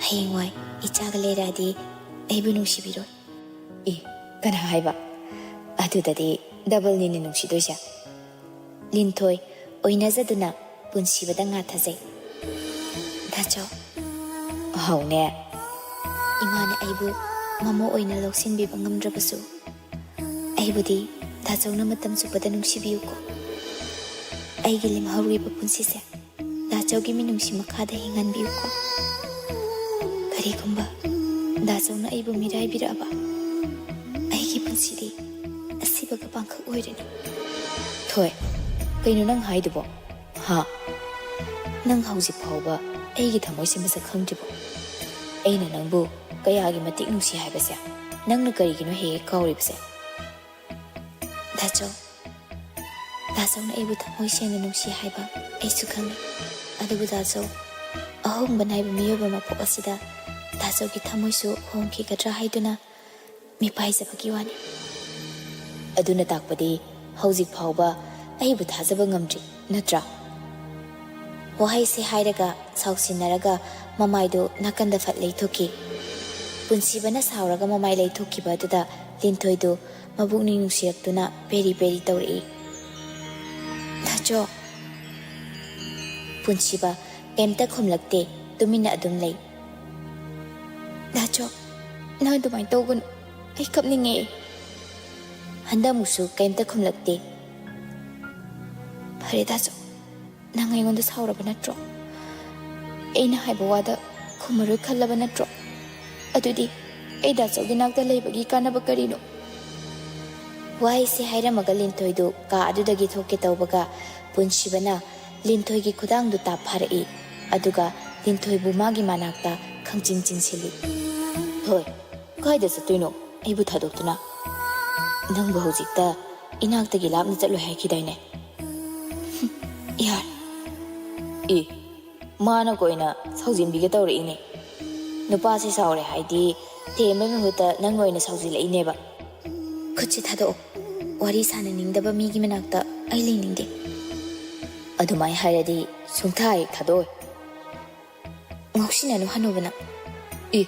ꯍꯌꯦꯡꯋꯥꯏ ꯏꯆꯥꯒ ꯂꯩꯔꯛꯑꯗꯤ ꯑꯩꯕꯨ ꯅꯨꯡꯁꯤꯕꯤꯔꯣꯏ?" "ꯏ, ꯀꯅꯥ ꯍꯥꯏꯕ? ꯑꯗꯨꯗꯗꯤ ꯗꯕꯜꯅꯤꯅꯦ ꯅꯨꯡꯁꯤꯗꯣꯏꯁꯦ꯫" ꯂꯤꯟꯊꯣꯏ ꯑꯣꯏꯅꯖꯗꯨꯅ ꯄꯨꯟꯁꯤꯕꯗ ꯉꯥꯊꯖꯩ꯫ "ꯗꯥꯆꯧ꯫" "ꯍꯥꯎꯅꯦ꯫" "ꯏꯃꯥꯅ ꯑꯩꯕꯨ ꯃꯃꯧ ꯑꯣꯏꯅ ꯂꯧꯁꯤꯟꯕꯤꯕ ꯉꯝꯗ꯭ꯔꯕꯁꯨ, ꯑꯩꯕꯨꯗꯤ ꯗꯥꯆꯧꯅ ꯃꯇꯝ ꯆꯨꯞꯄꯗ ꯅꯨꯡꯁꯤꯕꯤꯌꯨꯀꯣ꯫ ꯑꯩꯒꯤ ꯂꯦꯝꯍꯧꯔꯤꯕ ꯄꯨꯟꯁꯤꯁꯦ ꯗꯥꯆꯧꯒꯤ ꯃꯤꯅꯨꯡꯁꯤ ꯃꯈꯥꯗ ꯍꯤꯡꯍꯟꯕꯤꯌꯨꯀꯣ꯫ ꯀꯔꯤꯒꯨꯝꯕ ꯗꯥꯆꯧꯅ ꯑꯩꯕꯨ ꯃꯤꯔꯥꯏꯕꯤꯔꯛꯑꯕ, ꯑꯩꯒꯤ ꯄꯨꯟꯁꯤꯗꯤ ꯑꯁꯤꯕꯒ ꯄꯥꯡꯈꯛ ꯑꯣꯏꯔꯅꯤ꯫" "ꯊꯣꯏ, ꯀꯩꯅꯣ ꯅꯪ ꯍꯥꯏꯗꯨꯕꯣ? ꯍꯥ? ꯅꯪ ꯍꯧꯖꯤꯛ ꯐꯥꯎꯕ ꯑꯩꯒꯤ ꯊꯃꯣꯏꯁꯦ ꯃꯁꯛ ꯈꯪꯗ꯭ꯔꯤꯕꯣ? ꯑꯩꯅ ꯅꯪꯕꯨ ꯀꯌꯥꯒꯤ ꯃꯇꯤꯛ ꯅꯨꯡꯁꯤ ꯍꯥꯏꯕꯁꯦ ꯅꯪꯅ ꯀꯔꯤꯒꯤꯅꯣ ꯍꯦꯛ ꯍꯦꯛ ꯀꯥꯎꯔꯤꯕꯁꯦ?" "ꯗꯥꯆꯧ, ꯗꯥꯆꯧꯅ ꯑꯩꯕꯨ ꯊꯃꯣꯏ ꯁꯦꯡꯅ ꯅꯨꯡꯁꯤ ꯍꯥꯏꯕ ꯑꯩꯁꯨ ꯈꯪꯏ꯫ ꯑꯗꯨꯕꯨ ꯗꯥꯆꯧ, ꯑꯍꯣꯡꯕ ꯅꯥꯏꯕ ꯃꯤꯑꯣꯏꯕ ꯃꯄꯣꯛ ꯑꯁꯤꯗ ꯗꯥꯆꯧꯒꯤ ꯊꯃꯣꯏꯁꯨ ꯍꯣꯡꯈꯤꯒꯗ꯭ꯔꯥ ꯍꯥꯏꯗꯨꯅ ꯃꯤꯄꯥꯏꯖꯕꯒꯤ ꯋꯥꯅꯤ꯫" "ꯑꯗꯨꯅ ꯇꯥꯛꯄꯗꯤ ꯍꯧꯖꯤꯛ ꯐꯥꯎꯕ ꯑꯩꯕꯨ ꯊꯥꯖꯕ ꯉꯝꯗ꯭ꯔꯤ ꯅꯠꯇ꯭ꯔꯥ?" ꯋꯥꯍꯩꯁꯦ ꯍꯥꯏꯔꯒ ꯁꯥꯎꯁꯤꯟꯅꯔꯒ ꯃꯃꯥꯏꯗꯨ ꯅꯥꯀꯟꯗ ꯐꯠ ꯂꯩꯊꯣꯛꯈꯤ꯫ ꯄꯨꯟꯁꯤꯕꯅ ꯁꯥꯎꯔꯒ ꯃꯃꯥꯏ ꯂꯩꯊꯣꯛꯈꯤꯕ ꯑꯗꯨꯗ ꯂꯤꯟꯊꯣꯏꯗꯨ ꯃꯕꯨꯛꯅꯤꯡ ꯅꯨꯡꯁꯤꯔꯛꯇꯨꯅ ꯄꯦꯔꯤ ꯄꯦꯔꯤ ꯇꯧꯔꯛꯏ꯫ "ꯗꯥꯆꯧ!" ꯄꯨꯟꯁꯤꯕ ꯀꯩꯝꯇ ꯈꯨꯝꯂꯛꯇꯦ, ꯇꯨꯃꯤꯟꯅ ꯑꯗꯨꯝ ꯂꯩ꯫ "ꯗꯥꯆꯧ, ꯅꯪ ꯑꯗꯨꯃꯥꯏꯅ ꯇꯧꯒꯅꯨ, ꯑꯩ ꯀꯞꯅꯤꯡꯉꯦ꯫" ꯍꯟꯗꯛꯃꯨꯛꯁꯨ ꯀꯩꯝꯇ ꯈꯨꯝꯂꯛꯇꯦ꯫ "ꯐꯔꯦ ꯗꯥꯆꯧ, ꯅꯪ ꯑꯩꯉꯣꯟꯗ ꯁꯥꯎꯔꯕ ꯅꯠꯇ꯭ꯔꯣ? ꯑꯩꯅ ꯍꯥꯏꯕ ꯋꯥꯗ ꯈꯨꯝꯃꯔꯣꯏ ꯈꯜꯂꯕ ꯅꯠꯇ꯭ꯔꯣ? ꯑꯗꯨꯗꯤ ꯑꯩ ꯗꯥꯆꯧꯒꯤ ꯅꯥꯛꯇ ꯂꯩꯕꯒꯤ ꯀꯥꯟꯅꯕ ꯀꯔꯤꯅꯣ? ꯋꯥꯍꯩꯁꯦ ꯍꯥꯏꯔꯝꯃꯒ ꯂꯤꯟꯊꯣꯏꯗꯨ ꯀꯥ ꯑꯗꯨꯗꯒꯤ ꯊꯣꯛꯀꯦ ꯇꯧꯕꯒ, ꯄꯨꯟꯁꯤꯕꯅ ꯂꯤꯟꯊꯣꯏꯒꯤ ꯈꯨꯗꯥꯡꯗꯨ ꯇꯥꯞ ꯐꯥꯔꯛꯏ꯫ ꯑꯗꯨꯒ ꯂꯤꯟꯊꯣꯏꯕꯨ ꯃꯥꯒꯤ ꯃꯅꯥꯛꯇ ꯈꯪꯆꯤꯡ ꯆꯤꯡꯁꯤꯜꯂꯤ꯫ "ꯊꯣꯏ, ꯀꯥꯏꯗ ꯆꯠꯇꯣꯏꯅꯣ ꯑꯩꯕꯨ ꯊꯥꯗꯣꯛꯇꯨꯅ? ꯅꯪꯕꯨ ꯍꯧꯖꯤꯛꯇ ꯏꯅꯥꯛꯇꯒꯤ ꯂꯥꯞꯅ ꯆꯠꯂꯣꯏ ꯍꯥꯏꯈꯤꯗꯥꯏꯅꯦ?" "ꯌꯥꯔꯦ꯫ ꯑꯦ, ꯃꯥꯅ ꯀꯣꯏꯅ ꯁꯥꯎꯖꯤꯟꯕꯤꯒꯦ ꯇꯧꯔꯛꯏꯅꯦ꯫ ꯅꯨꯄꯥꯁꯦ ꯁꯥꯎꯔꯦ ꯍꯥꯏꯗꯤ ꯊꯦꯝꯕꯩ ꯃꯍꯨꯠꯇ ꯅꯪ ꯑꯣꯏꯅ ꯁꯥꯎꯖꯤꯜꯂꯛꯏꯅꯦꯕ꯫ ꯈꯨꯠꯁꯦ ꯊꯥꯗꯣꯛꯑꯣ꯫ ꯋꯥꯔꯤ ꯁꯥꯟꯅꯅꯤꯡꯗꯕ ꯃꯤꯒꯤ ꯃꯅꯥꯛꯇ ꯑꯩ ꯂꯩꯅꯤꯡꯗꯦ꯫ ꯑꯗꯨꯃꯥꯏꯅ ꯍꯥꯏꯔꯗꯤ ꯁꯨꯡꯊꯥ ꯍꯦꯛ ꯊꯥꯗꯣꯛꯑꯣꯏ꯫ ꯉꯥꯎꯁꯤꯟꯅꯅꯨ ꯍꯅꯨꯕꯅ꯫ ꯑꯦ,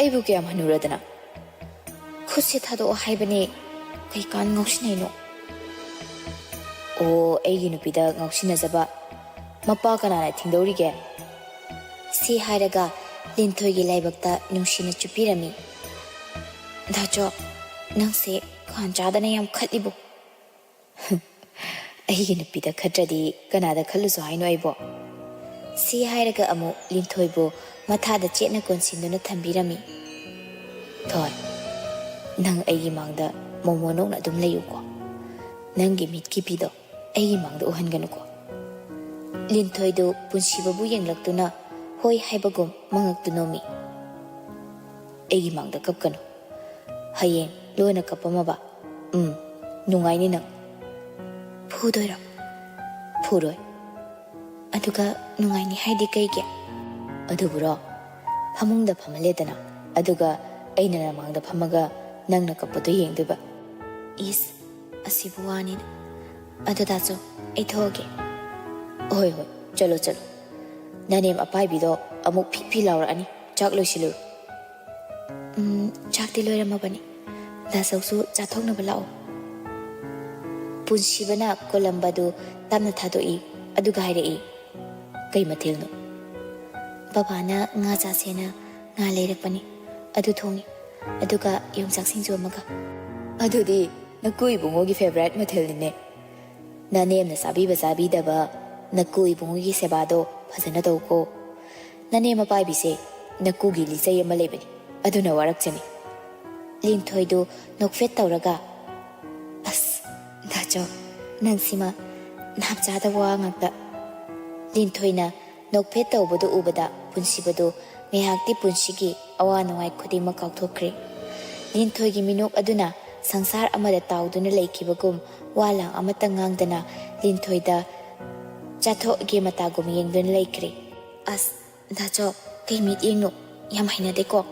ꯑꯩꯕꯨ ꯀꯌꯥꯝ ꯍꯅꯨꯔꯗꯅ?" "ꯈꯨꯠꯁꯦ ꯊꯥꯗꯣꯛꯑꯣ ꯍꯥꯏꯕꯅꯦ꯫ ꯀꯩꯀꯥꯟ ꯉꯥꯎꯁꯤꯟꯅꯩꯅꯣ?" "ꯑꯣ, ꯑꯩꯒꯤ ꯅꯨꯄꯤꯗ ꯉꯥꯎꯁꯤꯟꯅꯖꯕ ꯃꯄꯥ ꯀꯅꯥꯅ ꯊꯤꯡꯗꯧꯔꯤꯒꯦ?" ꯁꯤ ꯍꯥꯏꯔꯒ ꯂꯤꯟꯊꯣꯏꯒꯤ ꯂꯥꯏꯕꯛꯇ ꯅꯨꯡꯁꯤꯅ ꯆꯨꯞꯄꯤꯔꯝꯃꯤ꯫ "ꯗꯥꯆꯣ, ꯅꯪꯁꯦ ꯈꯥꯟ ꯆꯥꯗꯅ ꯌꯥꯝ ꯈꯠꯂꯤꯕꯣ?" "ꯑꯩꯒꯤ ꯅꯨꯄꯤꯗ ꯈꯠꯇ꯭ꯔꯗꯤ ꯀꯅꯥꯗ ꯈꯠꯂꯨꯁꯣ ꯍꯥꯏꯅꯣ ꯑꯩꯕꯣ?" ꯁꯤ ꯍꯥꯏꯔꯒ ꯑꯃꯨꯛ ꯂꯤꯟꯊꯣꯏꯕꯨ ꯃꯊꯥꯗ ꯆꯦꯠꯅ ꯀꯣꯟꯁꯤꯟꯗꯨꯅ ꯊꯝꯕꯤꯔꯝꯃꯤ꯫ "ꯊꯣꯏ, ꯅꯪ ꯑꯩꯒꯤ ꯃꯥꯡꯗ ꯃꯣꯃꯣꯟ ꯑꯣꯛꯅ ꯑꯗꯨꯝ ꯂꯩꯌꯨꯀꯣ꯫ ꯅꯪꯒꯤ ꯃꯤꯠꯀꯤ ꯄꯤꯗꯣ ꯑꯩꯒꯤ ꯃꯥꯡꯗ ꯎꯍꯟꯒꯅꯨꯀꯣ꯫" ꯂꯤꯟꯊꯣꯏꯗꯨ ꯄꯨꯟꯁꯤꯕꯕꯨ ꯌꯦꯡꯂꯛꯇꯨꯅ ꯍꯣꯏ ꯍꯥꯏꯕꯒꯨꯝ ꯃꯉꯛꯇꯨ ꯅꯣꯝꯃꯤ꯫ "ꯑꯩꯒꯤ ꯃꯥꯡꯗ ꯀꯞꯀꯅꯨ꯫ ꯍꯌꯦꯡ ꯂꯣꯟꯅ ꯀꯞꯄꯝꯃꯕ, ꯎꯝ, ꯅꯨꯡꯉꯥꯏꯅꯤ ꯅꯪ꯫" "ꯐꯨꯗꯣꯏꯔꯣ?" "ꯐꯨꯔꯣꯏ꯫" "ꯑꯗꯨꯒ ꯅꯨꯡꯉꯥꯏꯅꯤ ꯍꯥꯏꯗꯤ ꯀꯩꯒꯤ?" "ꯑꯗꯨꯕꯨꯔꯣ, ꯐꯃꯨꯡꯗ ꯐꯝꯍꯜꯂꯦꯗꯅ, ꯑꯗꯨꯒ ꯑꯩꯅ ꯅꯃꯥꯡꯗ ꯐꯝꯃꯒ ꯅꯪꯅ ꯀꯞꯄꯗꯣ ꯌꯦꯡꯗꯣꯏꯕ꯫" "ꯏꯁ, ꯑꯁꯤꯕꯨ ꯋꯥꯅꯤꯅ꯫ ꯑꯗꯨ ꯗꯥꯆꯣ, ꯑꯩ ꯊꯣꯛꯑꯒꯦ꯫" "ꯍꯣꯏ, ꯍꯣꯏ, ꯆꯠꯂꯣ, ꯆꯠꯂꯣ꯫ ꯅꯅꯦꯝ ꯑꯄꯥꯏꯕꯤꯗꯣ ꯑꯃꯨꯛ ꯐꯤ ꯐꯤ ꯂꯥꯎꯔꯛꯑꯅꯤ꯫ ꯆꯥꯛ ꯂꯣꯏꯁꯤꯜꯂꯨꯔꯣ꯫" "ꯎꯝ, ꯆꯥꯛꯇꯤ ꯂꯣꯏꯔꯝꯃꯕꯅꯤ꯫ ꯗꯥꯆꯧꯁꯨ ꯆꯥꯊꯣꯛꯅꯕ ꯂꯥꯛꯑꯣ꯫" ꯄꯨꯟꯁꯤꯕꯅ ꯀꯣꯂꯝꯕꯗꯨ ꯇꯞꯅ ꯊꯥꯗꯣꯛꯏ, ꯑꯗꯨꯒ ꯍꯥꯏꯔꯛꯏ, "ꯀꯩ ꯃꯊꯦꯜꯅꯣ?" "ꯕꯕꯥꯅ ꯉꯥ ꯆꯥꯁꯦꯅ ꯉꯥ ꯂꯩꯔꯛꯄꯅꯤ, ꯑꯗꯨ ꯊꯣꯡꯉꯤ, ꯑꯗꯨꯒ ꯌꯣꯡꯆꯥꯛ ꯁꯤꯡꯖꯨ ꯑꯃꯒ꯫" "ꯑꯗꯨꯗꯤ ꯅꯀꯨ ꯏꯕꯨꯡꯉꯣꯒꯤ favourite ꯃꯊꯦꯜꯅꯤꯅꯦ꯫ ꯅꯅꯦꯝꯅ ꯆꯥꯕꯤꯕ ꯆꯥꯕꯤꯗꯕ ꯅꯀꯨ ꯏꯕꯨꯡꯉꯣꯒꯤ ꯁꯦꯕꯥꯗꯣ ꯐꯖꯅ ꯇꯧꯀꯣ꯫ ꯅꯅꯦꯝ ꯃꯄꯥꯏꯕꯤꯁꯦ ꯅꯀꯨꯒꯤ ꯂꯤꯆꯩ ꯑꯃ ꯂꯩꯕꯅꯤ, ꯑꯗꯨꯅ ꯋꯥꯔꯛꯆꯅꯤ꯫ ꯂꯤꯟꯊꯣꯏꯗꯨ ꯅꯣꯛꯐꯦꯠ ꯇꯧꯔꯒ, "ꯑꯁ, ꯗꯥꯆꯧ, ꯅꯪꯁꯤꯃ ꯅꯥꯝ ꯆꯥꯗꯕ ꯋꯥ ꯉꯥꯛꯇ꯫" ꯂꯤꯟꯊꯣꯏꯅ ꯅꯣꯛꯐꯦꯠ ꯇꯧꯕꯗꯨ ꯎꯕꯗ ꯄꯨꯟꯁꯤꯕꯗꯨ ꯉꯥꯏꯍꯥꯛꯇꯤ ꯄꯨꯟꯁꯤꯒꯤ ꯑꯋꯥ ꯅꯨꯡꯉꯥꯏ ꯈꯨꯗꯤꯡꯃꯛ ꯀꯥꯎꯊꯣꯛꯈ꯭ꯔꯦ꯫ ꯂꯤꯟꯊꯣꯏꯒꯤ ꯃꯤꯅꯣꯛ ꯑꯗꯨꯅ ꯁꯪꯁꯥꯔ ꯑꯃꯗ ꯇꯥꯎꯗꯨꯅ ꯂꯩꯈꯤꯕꯒꯨꯝ ꯋꯥ ꯂꯥꯡ ꯑꯃꯠꯇ ꯉꯥꯡꯗꯅ ꯂꯤꯟꯊꯣꯏꯗ ꯆꯥꯊꯣꯛꯑꯒꯦ ꯃꯇꯥꯒꯨꯝ ꯌꯦꯡꯗꯨꯅ ꯂꯩꯈ꯭ꯔꯦ꯫ "ꯑꯁ, ꯗꯥꯆꯧ, ꯀꯩ ꯃꯤꯠꯌꯦꯡꯅꯣ? ꯌꯥꯝ ꯍꯩꯅꯗꯦꯀꯣ꯫"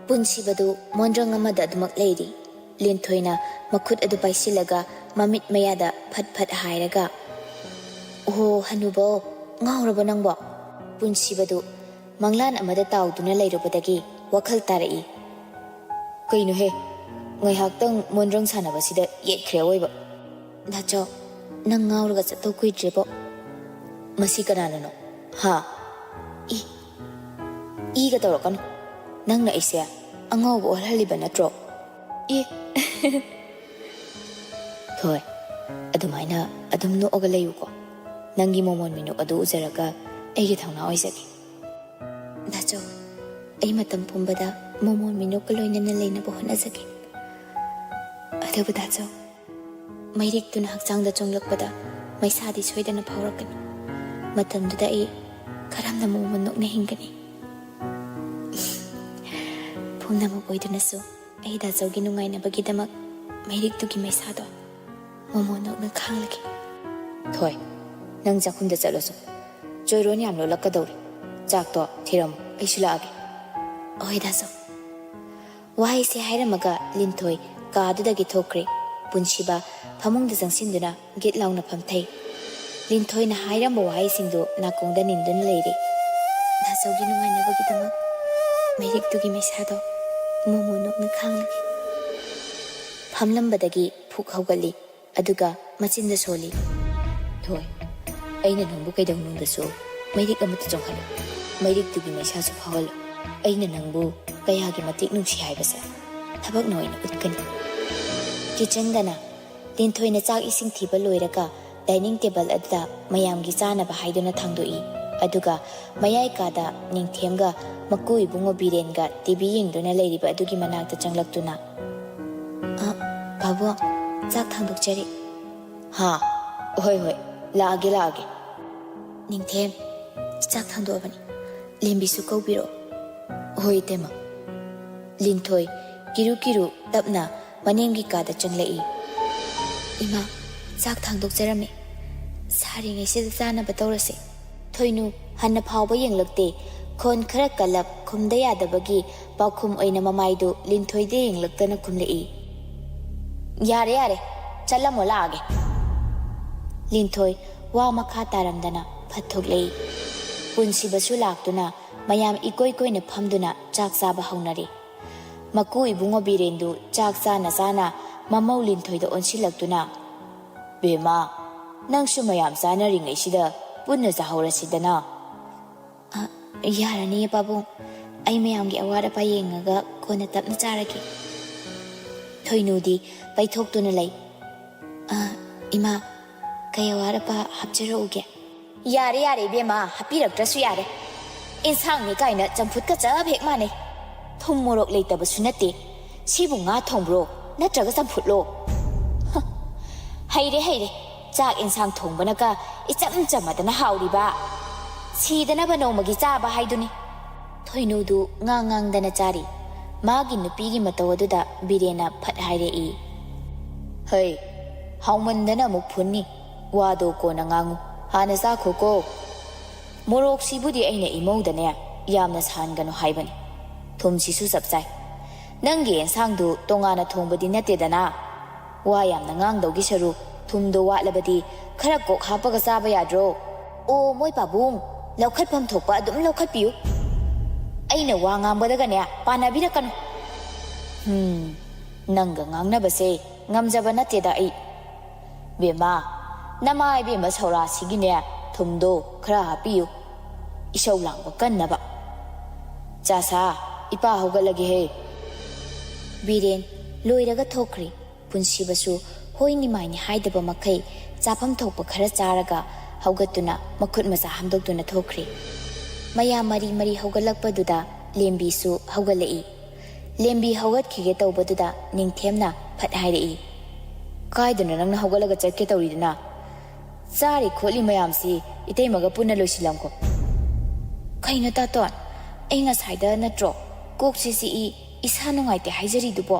ꯄꯨꯟꯁꯤꯕꯗꯨ ꯃꯣꯟꯗ꯭ꯔꯪ ꯑꯃꯗ ꯑꯗꯨꯃꯛ ꯂꯩꯔꯤ꯫ ꯂꯤꯟꯊꯣꯏꯅ ꯃꯈꯨꯠ ꯑꯗꯨ ꯄꯥꯏꯁꯤꯜꯂꯒ ꯃꯃꯤꯠ ꯃꯌꯥꯗ ꯐꯠ ꯐꯠ ꯍꯥꯏꯔꯒ, "ꯑꯣꯍꯣ, ꯍꯅꯨꯕꯧ, ꯉꯥꯎꯔꯕꯣ ꯅꯪꯕꯣ?" ꯄꯨꯟꯁꯤꯕꯗꯨ ꯃꯪꯂꯥꯟ ꯑꯃꯗ ꯇꯥꯎꯗꯨꯅ ꯂꯩꯔꯨꯕꯗꯒꯤ ꯋꯥꯈꯜ ꯇꯥꯔꯛꯏ꯫ "ꯀꯩꯅꯣꯍꯦ, ꯉꯥꯏꯍꯥꯛꯇꯪ ꯃꯣꯟꯗ꯭ꯔꯪ ꯁꯥꯟꯅꯕꯁꯤꯗ ꯌꯦꯠꯈ꯭ꯔꯦ ꯑꯋꯣꯏꯕ꯫" "ꯗꯥꯆꯧ, ꯅꯪ ꯉꯥꯎꯔꯒ ꯆꯠꯇꯧ ꯀꯨꯏꯗ꯭ꯔꯦꯕꯣ꯫ ꯃꯁꯤ ꯀꯅꯥꯅꯅꯣ? ꯍꯥ? ꯏ, ꯏꯒ ꯇꯧꯔꯛꯀꯅꯨ꯫ ꯅꯪꯅ ꯑꯩꯁꯦ ꯑꯉꯥꯎꯕ ꯑꯣꯜꯍꯜꯂꯤꯕ ꯅꯠꯇ꯭ꯔꯣ? ꯏ!" "ꯊꯣꯏ, ꯑꯗꯨꯃꯥꯏꯅ ꯑꯗꯨꯝ ꯅꯣꯛꯑꯒ ꯂꯩꯌꯨꯀꯣ꯫ ꯅꯪꯒꯤ ꯃꯣꯃꯣꯟ ꯃꯤꯅꯣꯛ ꯑꯗꯨ ꯎꯖꯔꯒ ꯑꯩꯒꯤ ꯊꯧꯅꯥ ꯑꯣꯏꯖꯒꯦ꯫" "ꯗꯥꯆꯧ, ꯑꯩ ꯃꯇꯝ ꯄꯨꯝꯕꯗ ꯃꯣꯃꯣꯟ ꯃꯤꯅꯣꯛꯀ ꯂꯣꯏꯅꯅ ꯂꯩꯅꯕ ꯍꯣꯠꯅꯖꯒꯦ꯫ ꯑꯗꯨꯕꯨ ꯗꯥꯆꯧ, ꯃꯩꯔꯤꯛꯇꯨꯅ ꯍꯛꯆꯥꯡꯗ ꯆꯪꯂꯛꯄꯗ ꯃꯩꯁꯥꯗꯤ ꯁꯣꯏꯗꯅ ꯐꯥꯎꯔꯛꯀꯅꯤ꯫ ꯃꯇꯝꯗꯨꯗ ꯑꯩ ꯀꯔꯝꯅ ꯃꯣꯃꯣꯟ ꯅꯣꯛꯅ ꯍꯤꯡꯒꯅꯤ?" "ꯄꯨꯝꯅꯃꯛ ꯑꯣꯏꯗꯨꯅꯁꯨ ꯑꯩ ꯗꯥꯆꯧꯒꯤ ꯅꯨꯡꯉꯥꯏꯅꯕꯒꯤꯗꯃꯛ ꯃꯩꯔꯤꯛꯇꯨꯒꯤ ꯃꯩꯁꯥꯗꯣ ꯃꯣꯃꯣꯟ ꯅꯣꯛꯅ ꯈꯥꯡꯂꯒꯦ꯫" "ꯊꯣꯏ, ꯅꯪ ꯆꯥꯛꯈꯨꯝꯗ ꯆꯠꯂꯣꯁꯨ꯫ ꯆꯣꯏꯔꯣꯟ ꯌꯥꯝ ꯂꯣꯜꯂꯛꯀꯗꯧꯔꯤ꯫ ꯆꯥꯛꯇꯣ ꯊꯤꯔꯝꯃꯨ, ꯑꯩꯁꯨ ꯂꯥꯛꯑꯒꯦ꯫" "ꯍꯣꯏ ꯗꯥꯆꯧ꯫" ꯋꯥꯍꯩꯁꯦ ꯍꯥꯏꯔꯝꯃꯒ ꯂꯤꯟꯊꯣꯏ ꯀꯥꯗꯨꯗꯒꯤ ꯊꯣꯛꯈ꯭ꯔꯦ꯫ ꯄꯨꯟꯁꯤꯕ ꯐꯃꯨꯡꯗ ꯆꯪꯁꯤꯟꯗꯨꯅ ꯒꯤꯠ ꯂꯥꯎꯅ ꯐꯝꯊꯩ꯫ ꯂꯤꯟꯊꯣꯏꯅ ꯍꯥꯏꯔꯝꯕ ꯋꯥꯍꯩꯁꯤꯡꯗꯨ ꯅꯥꯀꯣꯡꯗ ꯅꯤꯟꯗꯨꯅ ꯂꯩꯔꯦ꯫ "ꯗꯥꯆꯧꯒꯤ ꯅꯨꯡꯉꯥꯏꯅꯕꯒꯤꯗꯃꯛ ꯃꯩꯔꯤꯛꯇꯨꯒꯤ ꯃꯩꯁꯥꯗꯣ ꯃꯣꯃꯣꯟ ꯅꯣꯛꯅ ꯈꯥꯡꯂꯒꯦ꯫" ꯐꯝꯂꯝꯕꯗꯒꯤ ꯐꯨꯛ ꯍꯧꯒꯠꯂꯤ꯫ ꯑꯗꯨꯒ ꯃꯆꯤꯟꯗ ꯁꯣꯜꯂꯤ꯫ "ꯊꯣꯏ, ꯑꯩꯅ ꯅꯪꯕꯨ ꯀꯩꯗꯧꯅꯨꯡꯗꯁꯨ ꯃꯩꯔꯤꯛ ꯑꯃꯠꯇ ꯆꯣꯡꯍꯜꯂꯣ꯫ ꯃꯩꯔꯤꯛꯇꯨꯒꯤ ꯃꯩꯁꯥꯁꯨ ꯐꯥꯎꯍꯜꯂꯣ꯫ ꯑꯩꯅ ꯅꯪꯕꯨ ꯀꯌꯥꯒꯤ ꯃꯇꯤꯛ ꯅꯨꯡꯁꯤ ꯍꯥꯏꯕꯁꯦ ꯊꯕꯛꯅ ꯑꯣꯏꯅ ꯎꯠꯀꯅꯤ꯫" ꯀꯤꯆꯟꯗꯅ ꯂꯤꯟꯊꯣꯏꯅ ꯆꯥꯛ ꯏꯁꯤꯡ ꯊꯤꯕ ꯂꯣꯏꯔꯒ ꯗꯥꯏꯅꯤꯡ ꯇꯦꯕꯜ ꯑꯗꯨꯗ ꯃꯌꯥꯝꯒꯤ ꯆꯥꯅꯕ ꯍꯥꯏꯗꯨꯅ ꯊꯥꯡꯗꯣꯛꯏ꯫ ꯑꯗꯨꯒ ꯃꯌꯥꯏ ꯀꯥꯗ ꯅꯤꯡꯊꯦꯝꯒ ꯃꯀꯨ ꯏꯕꯨꯡꯉꯣ ꯕꯤꯔꯦꯟꯒ ꯇꯤ ꯚꯤ ꯌꯦꯡꯗꯨꯅ ꯂꯩꯔꯤꯕ ꯑꯗꯨꯒꯤ ꯃꯅꯥꯛꯇ ꯆꯪꯂꯛꯇꯨꯅ, "ꯑ, ꯄꯥꯕꯨꯡ, ꯆꯥꯛ ꯊꯥꯡꯗꯣꯛꯆꯔꯤ꯫" "ꯍꯥ? ꯍꯣꯏ, ꯍꯣꯏ, ꯂꯥꯛꯑꯒꯦ, ꯂꯥꯛꯑꯒꯦ꯫" "ꯅꯤꯡꯊꯦꯝ, ꯆꯥꯛ ꯊꯥꯡꯗꯣꯛꯑꯕꯅꯤ꯫ ꯂꯦꯝꯕꯤꯁꯨ ꯀꯧꯕꯤꯔꯛꯑꯣ꯫" "ꯍꯣꯏ, ꯏꯇꯩꯃ꯫" ꯂꯤꯟꯊꯣꯏ ꯀꯤꯔꯨ ꯀꯤꯔꯨ ꯇꯞꯅ ꯃꯅꯦꯝꯒꯤ ꯀꯥꯗ ꯆꯪꯂꯛꯏ꯫ "ꯏꯃꯥ, ꯆꯥꯛ ꯊꯥꯡꯗꯣꯛꯆꯔꯝꯃꯦ꯫ ꯁꯥꯔꯤꯉꯩꯁꯤꯗ ꯆꯥꯅꯕ ꯇꯧꯔꯁꯦ꯫" ꯊꯣꯏꯅꯨ ꯍꯟꯅ ꯐꯥꯎꯕ ꯌꯦꯡꯂꯛꯇꯦ꯫ ꯈꯣꯟ ꯈꯔ ꯀꯜꯂꯞ ꯈꯨꯝꯗ ꯌꯥꯗꯕꯒꯤ ꯄꯥꯎꯈꯨꯝ ꯑꯣꯏꯅ ꯃꯃꯥꯏꯗꯨ ꯂꯤꯟꯊꯣꯏꯗ ꯌꯦꯡꯂꯛꯇꯅ ꯈꯨꯝꯂꯛꯏ꯫ "ꯌꯥꯔꯦ, ꯌꯥꯔꯦ, ꯆꯠꯂꯝꯃꯣ, ꯂꯥꯛꯑꯒꯦ꯫" ꯂꯤꯟꯊꯣꯏ ꯋꯥ ꯃꯈꯥ ꯇꯥꯔꯝꯗꯅ ꯐꯠ ꯊꯣꯛꯂꯛꯏ꯫ ꯄꯨꯟꯁꯤꯕꯁꯨ ꯂꯥꯛꯇꯨꯅ ꯃꯌꯥꯝ ꯏꯀꯣꯏ ꯀꯣꯏꯅ ꯐꯝꯗꯨꯅ ꯆꯥꯛ ꯆꯥꯕ ꯍꯧꯅꯔꯦ꯫ ꯃꯀꯨ ꯏꯕꯨꯡꯉꯣ ꯕꯤꯔꯦꯟꯗꯨ ꯆꯥꯛ ꯆꯥꯅ ꯆꯥꯅ ꯃꯃꯧ ꯂꯤꯟꯊꯣꯏꯗ ꯑꯣꯟꯁꯤꯜꯂꯛꯇꯨꯅ, "ꯕꯦꯝꯃ, ꯅꯪꯁꯨ ꯃꯌꯥꯝ ꯆꯥꯅꯔꯤꯉꯩꯁꯤꯗ ꯄꯨꯟꯅ ꯆꯥꯍꯧꯔꯁꯤꯗꯅ꯫" "ꯑ, ꯌꯥꯔꯅꯤꯌꯦ ꯄꯥꯕꯨꯡ, ꯑꯩ ꯃꯌꯥꯝꯒꯤ ꯑꯋꯥꯠ ꯑꯄꯥ ꯌꯦꯡꯉꯒ ꯀꯣꯟꯅ ꯇꯞꯅ ꯆꯥꯔꯒꯦ꯫" ꯊꯣꯏꯅꯨꯗꯤ ꯄꯩꯊꯣꯛꯇꯨꯅ ꯂꯩ꯫ "ꯑ, ꯏꯃꯥ, ꯀꯩ ꯑꯋꯥꯠ ꯑꯄꯥ ꯍꯥꯞꯆꯔꯛꯎꯒꯦ?" "ꯌꯥꯔꯦ, ꯌꯥꯔꯦ ꯏꯕꯦꯝꯃ, ꯍꯥꯞꯄꯤꯔꯛꯇ꯭ꯔꯁꯨ ꯌꯥꯔꯦ꯫ ꯏꯟꯁꯥꯡꯅꯤ ꯀꯥꯏꯅ ꯆꯝꯐꯨꯠꯀ ꯆꯞ ꯍꯦꯛ ꯃꯥꯟꯅꯩ꯫ ꯊꯨꯝ ꯃꯣꯔꯣꯛ ꯂꯩꯇꯕꯁꯨ ꯅꯠꯇꯦ꯫ ꯁꯤꯕꯨ ꯉꯥ ꯊꯣꯡꯕ꯭ꯔꯣ ꯅꯠꯇ꯭ꯔꯒ ꯆꯝꯐꯨꯠꯂꯣ? ꯍ, ꯍꯩꯔꯦ, ꯍꯩꯔꯦ꯫ ꯆꯥꯛ ꯏꯟꯁꯥꯡ ꯊꯣꯡꯕꯅꯒ ꯏꯆꯝ ꯆꯝꯃꯗꯅ ꯍꯥꯎꯔꯤꯕ꯫ ꯁꯤꯗꯅꯕ ꯅꯣꯡꯃꯒꯤ ꯆꯥꯕ ꯍꯥꯏꯗꯨꯅꯤ꯫" ꯊꯣꯏꯅꯨꯗꯨ ꯉꯥꯡ ꯉꯥꯡꯗꯅ ꯆꯥꯔꯤ꯫ ꯃꯥꯒꯤ ꯅꯨꯄꯤꯒꯤ ꯃꯇꯧ ꯑꯗꯨꯗ ꯕꯤꯔꯦꯟꯅ ꯐꯠ ꯍꯥꯏꯔꯛꯏ꯫ "ꯍꯩ, ꯍꯥꯎꯃꯟꯗꯅ ꯑꯃꯨꯛ ꯐꯨꯟꯅꯤ꯫ ꯋꯥꯗꯣ ꯀꯣꯟꯅ ꯉꯥꯡꯉꯨ꯫ ꯍꯥꯟꯅ ꯆꯥꯈꯣꯀꯣ꯫ ꯃꯣꯔꯣꯛꯁꯤꯕꯨꯗꯤ ꯑꯩꯅ ꯏꯃꯧꯗꯅꯦ ꯌꯥꯝꯅ ꯁꯥꯍꯟꯒꯅꯨ ꯍꯥꯏꯕꯅꯤ꯫ ꯊꯨꯝꯁꯤꯁꯨ ꯆꯞ ꯆꯥꯏ꯫ ꯅꯪꯒꯤ ꯑꯦꯟꯁꯥꯡꯗꯨ ꯇꯣꯉꯥꯟꯅ ꯊꯣꯡꯕꯗꯤ ꯅꯠꯇꯦꯗꯅ꯫ ꯋꯥ ꯌꯥꯝꯅ ꯉꯥꯡꯗꯧꯒꯤ ꯁꯔꯨꯛ ꯊꯨꯝꯗꯣ ꯋꯥꯠꯂꯕꯗꯤ ꯈꯔ ꯀꯣꯛ ꯍꯥꯞꯄꯒ ꯆꯥꯕ ꯌꯥꯗ꯭ꯔꯣ?" "ꯑꯣ, ꯃꯣꯏ ꯄꯥꯕꯨꯡ, ꯂꯧꯈꯠꯐꯝ ꯊꯣꯛꯄ ꯑꯗꯨꯝ ꯂꯧꯈꯠꯄꯤꯌꯨ꯫ ꯑꯩꯅ ꯋꯥ ꯉꯥꯡꯕꯗꯒꯅꯦ ꯄꯥꯟꯅꯕꯤꯔꯛꯀꯅꯨ꯫" "ꯍꯨꯝ, ꯅꯪꯒ ꯉꯥꯡꯅꯕꯁꯦ ꯉꯝꯖꯕ ꯅꯠꯇꯦꯗ ꯑꯩ꯫" "ꯕꯦꯝꯃ, ꯅꯃꯥ ꯏꯕꯦꯝꯃ ꯁꯧꯔꯥꯁꯤꯒꯤꯅꯦ ꯊꯨꯝꯗꯣ ꯈꯔ ꯍꯥꯞꯄꯤꯌꯨ, ꯏꯁꯧ ꯂꯥꯡꯕ ꯀꯟꯅꯕ꯫ ꯆꯥꯁꯥ, ꯏꯄꯥ ꯍꯧꯒꯠꯂꯒꯦꯍꯦ꯫" ꯕꯤꯔꯦꯟ ꯂꯣꯏꯔꯒ ꯊꯣꯛꯈ꯭ꯔꯦ꯫ ꯄꯨꯟꯁꯤꯕꯁꯨ ꯍꯣꯏꯅꯤ ꯃꯥꯏꯅꯤ ꯍꯥꯏꯗꯕ ꯃꯈꯩ ꯆꯥꯐꯝ ꯊꯣꯛꯄ ꯈꯔ ꯆꯥꯔꯒ ꯍꯧꯒꯠꯇꯨꯅ ꯃꯈꯨꯠ ꯃꯁꯥ ꯍꯥꯝꯗꯣꯛꯇꯨꯅ ꯊꯣꯛꯈ꯭ꯔꯦ꯫ ꯃꯌꯥꯝ ꯃꯔꯤ ꯃꯔꯤ ꯍꯧꯒꯠꯂꯛꯄꯗꯨꯗ ꯂꯦꯝꯕꯤꯁꯨ ꯍꯧꯒꯠꯂꯛꯏ꯫ ꯂꯦꯝꯕꯤ ꯍꯧꯒꯠꯈꯤꯒꯦ ꯇꯧꯕꯗꯨꯗ ꯅꯤꯡꯊꯦꯝꯅ ꯐꯠ ꯍꯥꯏꯔꯛꯏ, "ꯀꯥꯏꯗꯅꯣ ꯅꯪꯅ ꯍꯧꯒꯠꯂꯒ ꯆꯠꯀꯦ ꯇꯧꯔꯤꯗꯨꯅ? ꯆꯥꯔꯤ ꯈꯣꯠꯂꯤ ꯃꯌꯥꯝꯁꯤ ꯏꯇꯩꯃꯒ ꯄꯨꯟꯅ ꯂꯣꯏꯁꯤꯜꯂꯝꯈꯣ꯫" "ꯀꯩꯅꯣ ꯇꯥꯇꯣꯟ, ꯑꯩ ꯉꯁꯥꯏꯗ ꯅꯠꯇ꯭ꯔꯣ ꯀꯣꯛꯁꯤ ꯆꯤꯛꯏ, ꯏꯁꯥ ꯅꯨꯡꯉꯥꯏꯇꯦ ꯍꯥꯏꯖꯔꯤꯗꯨꯕꯣ?"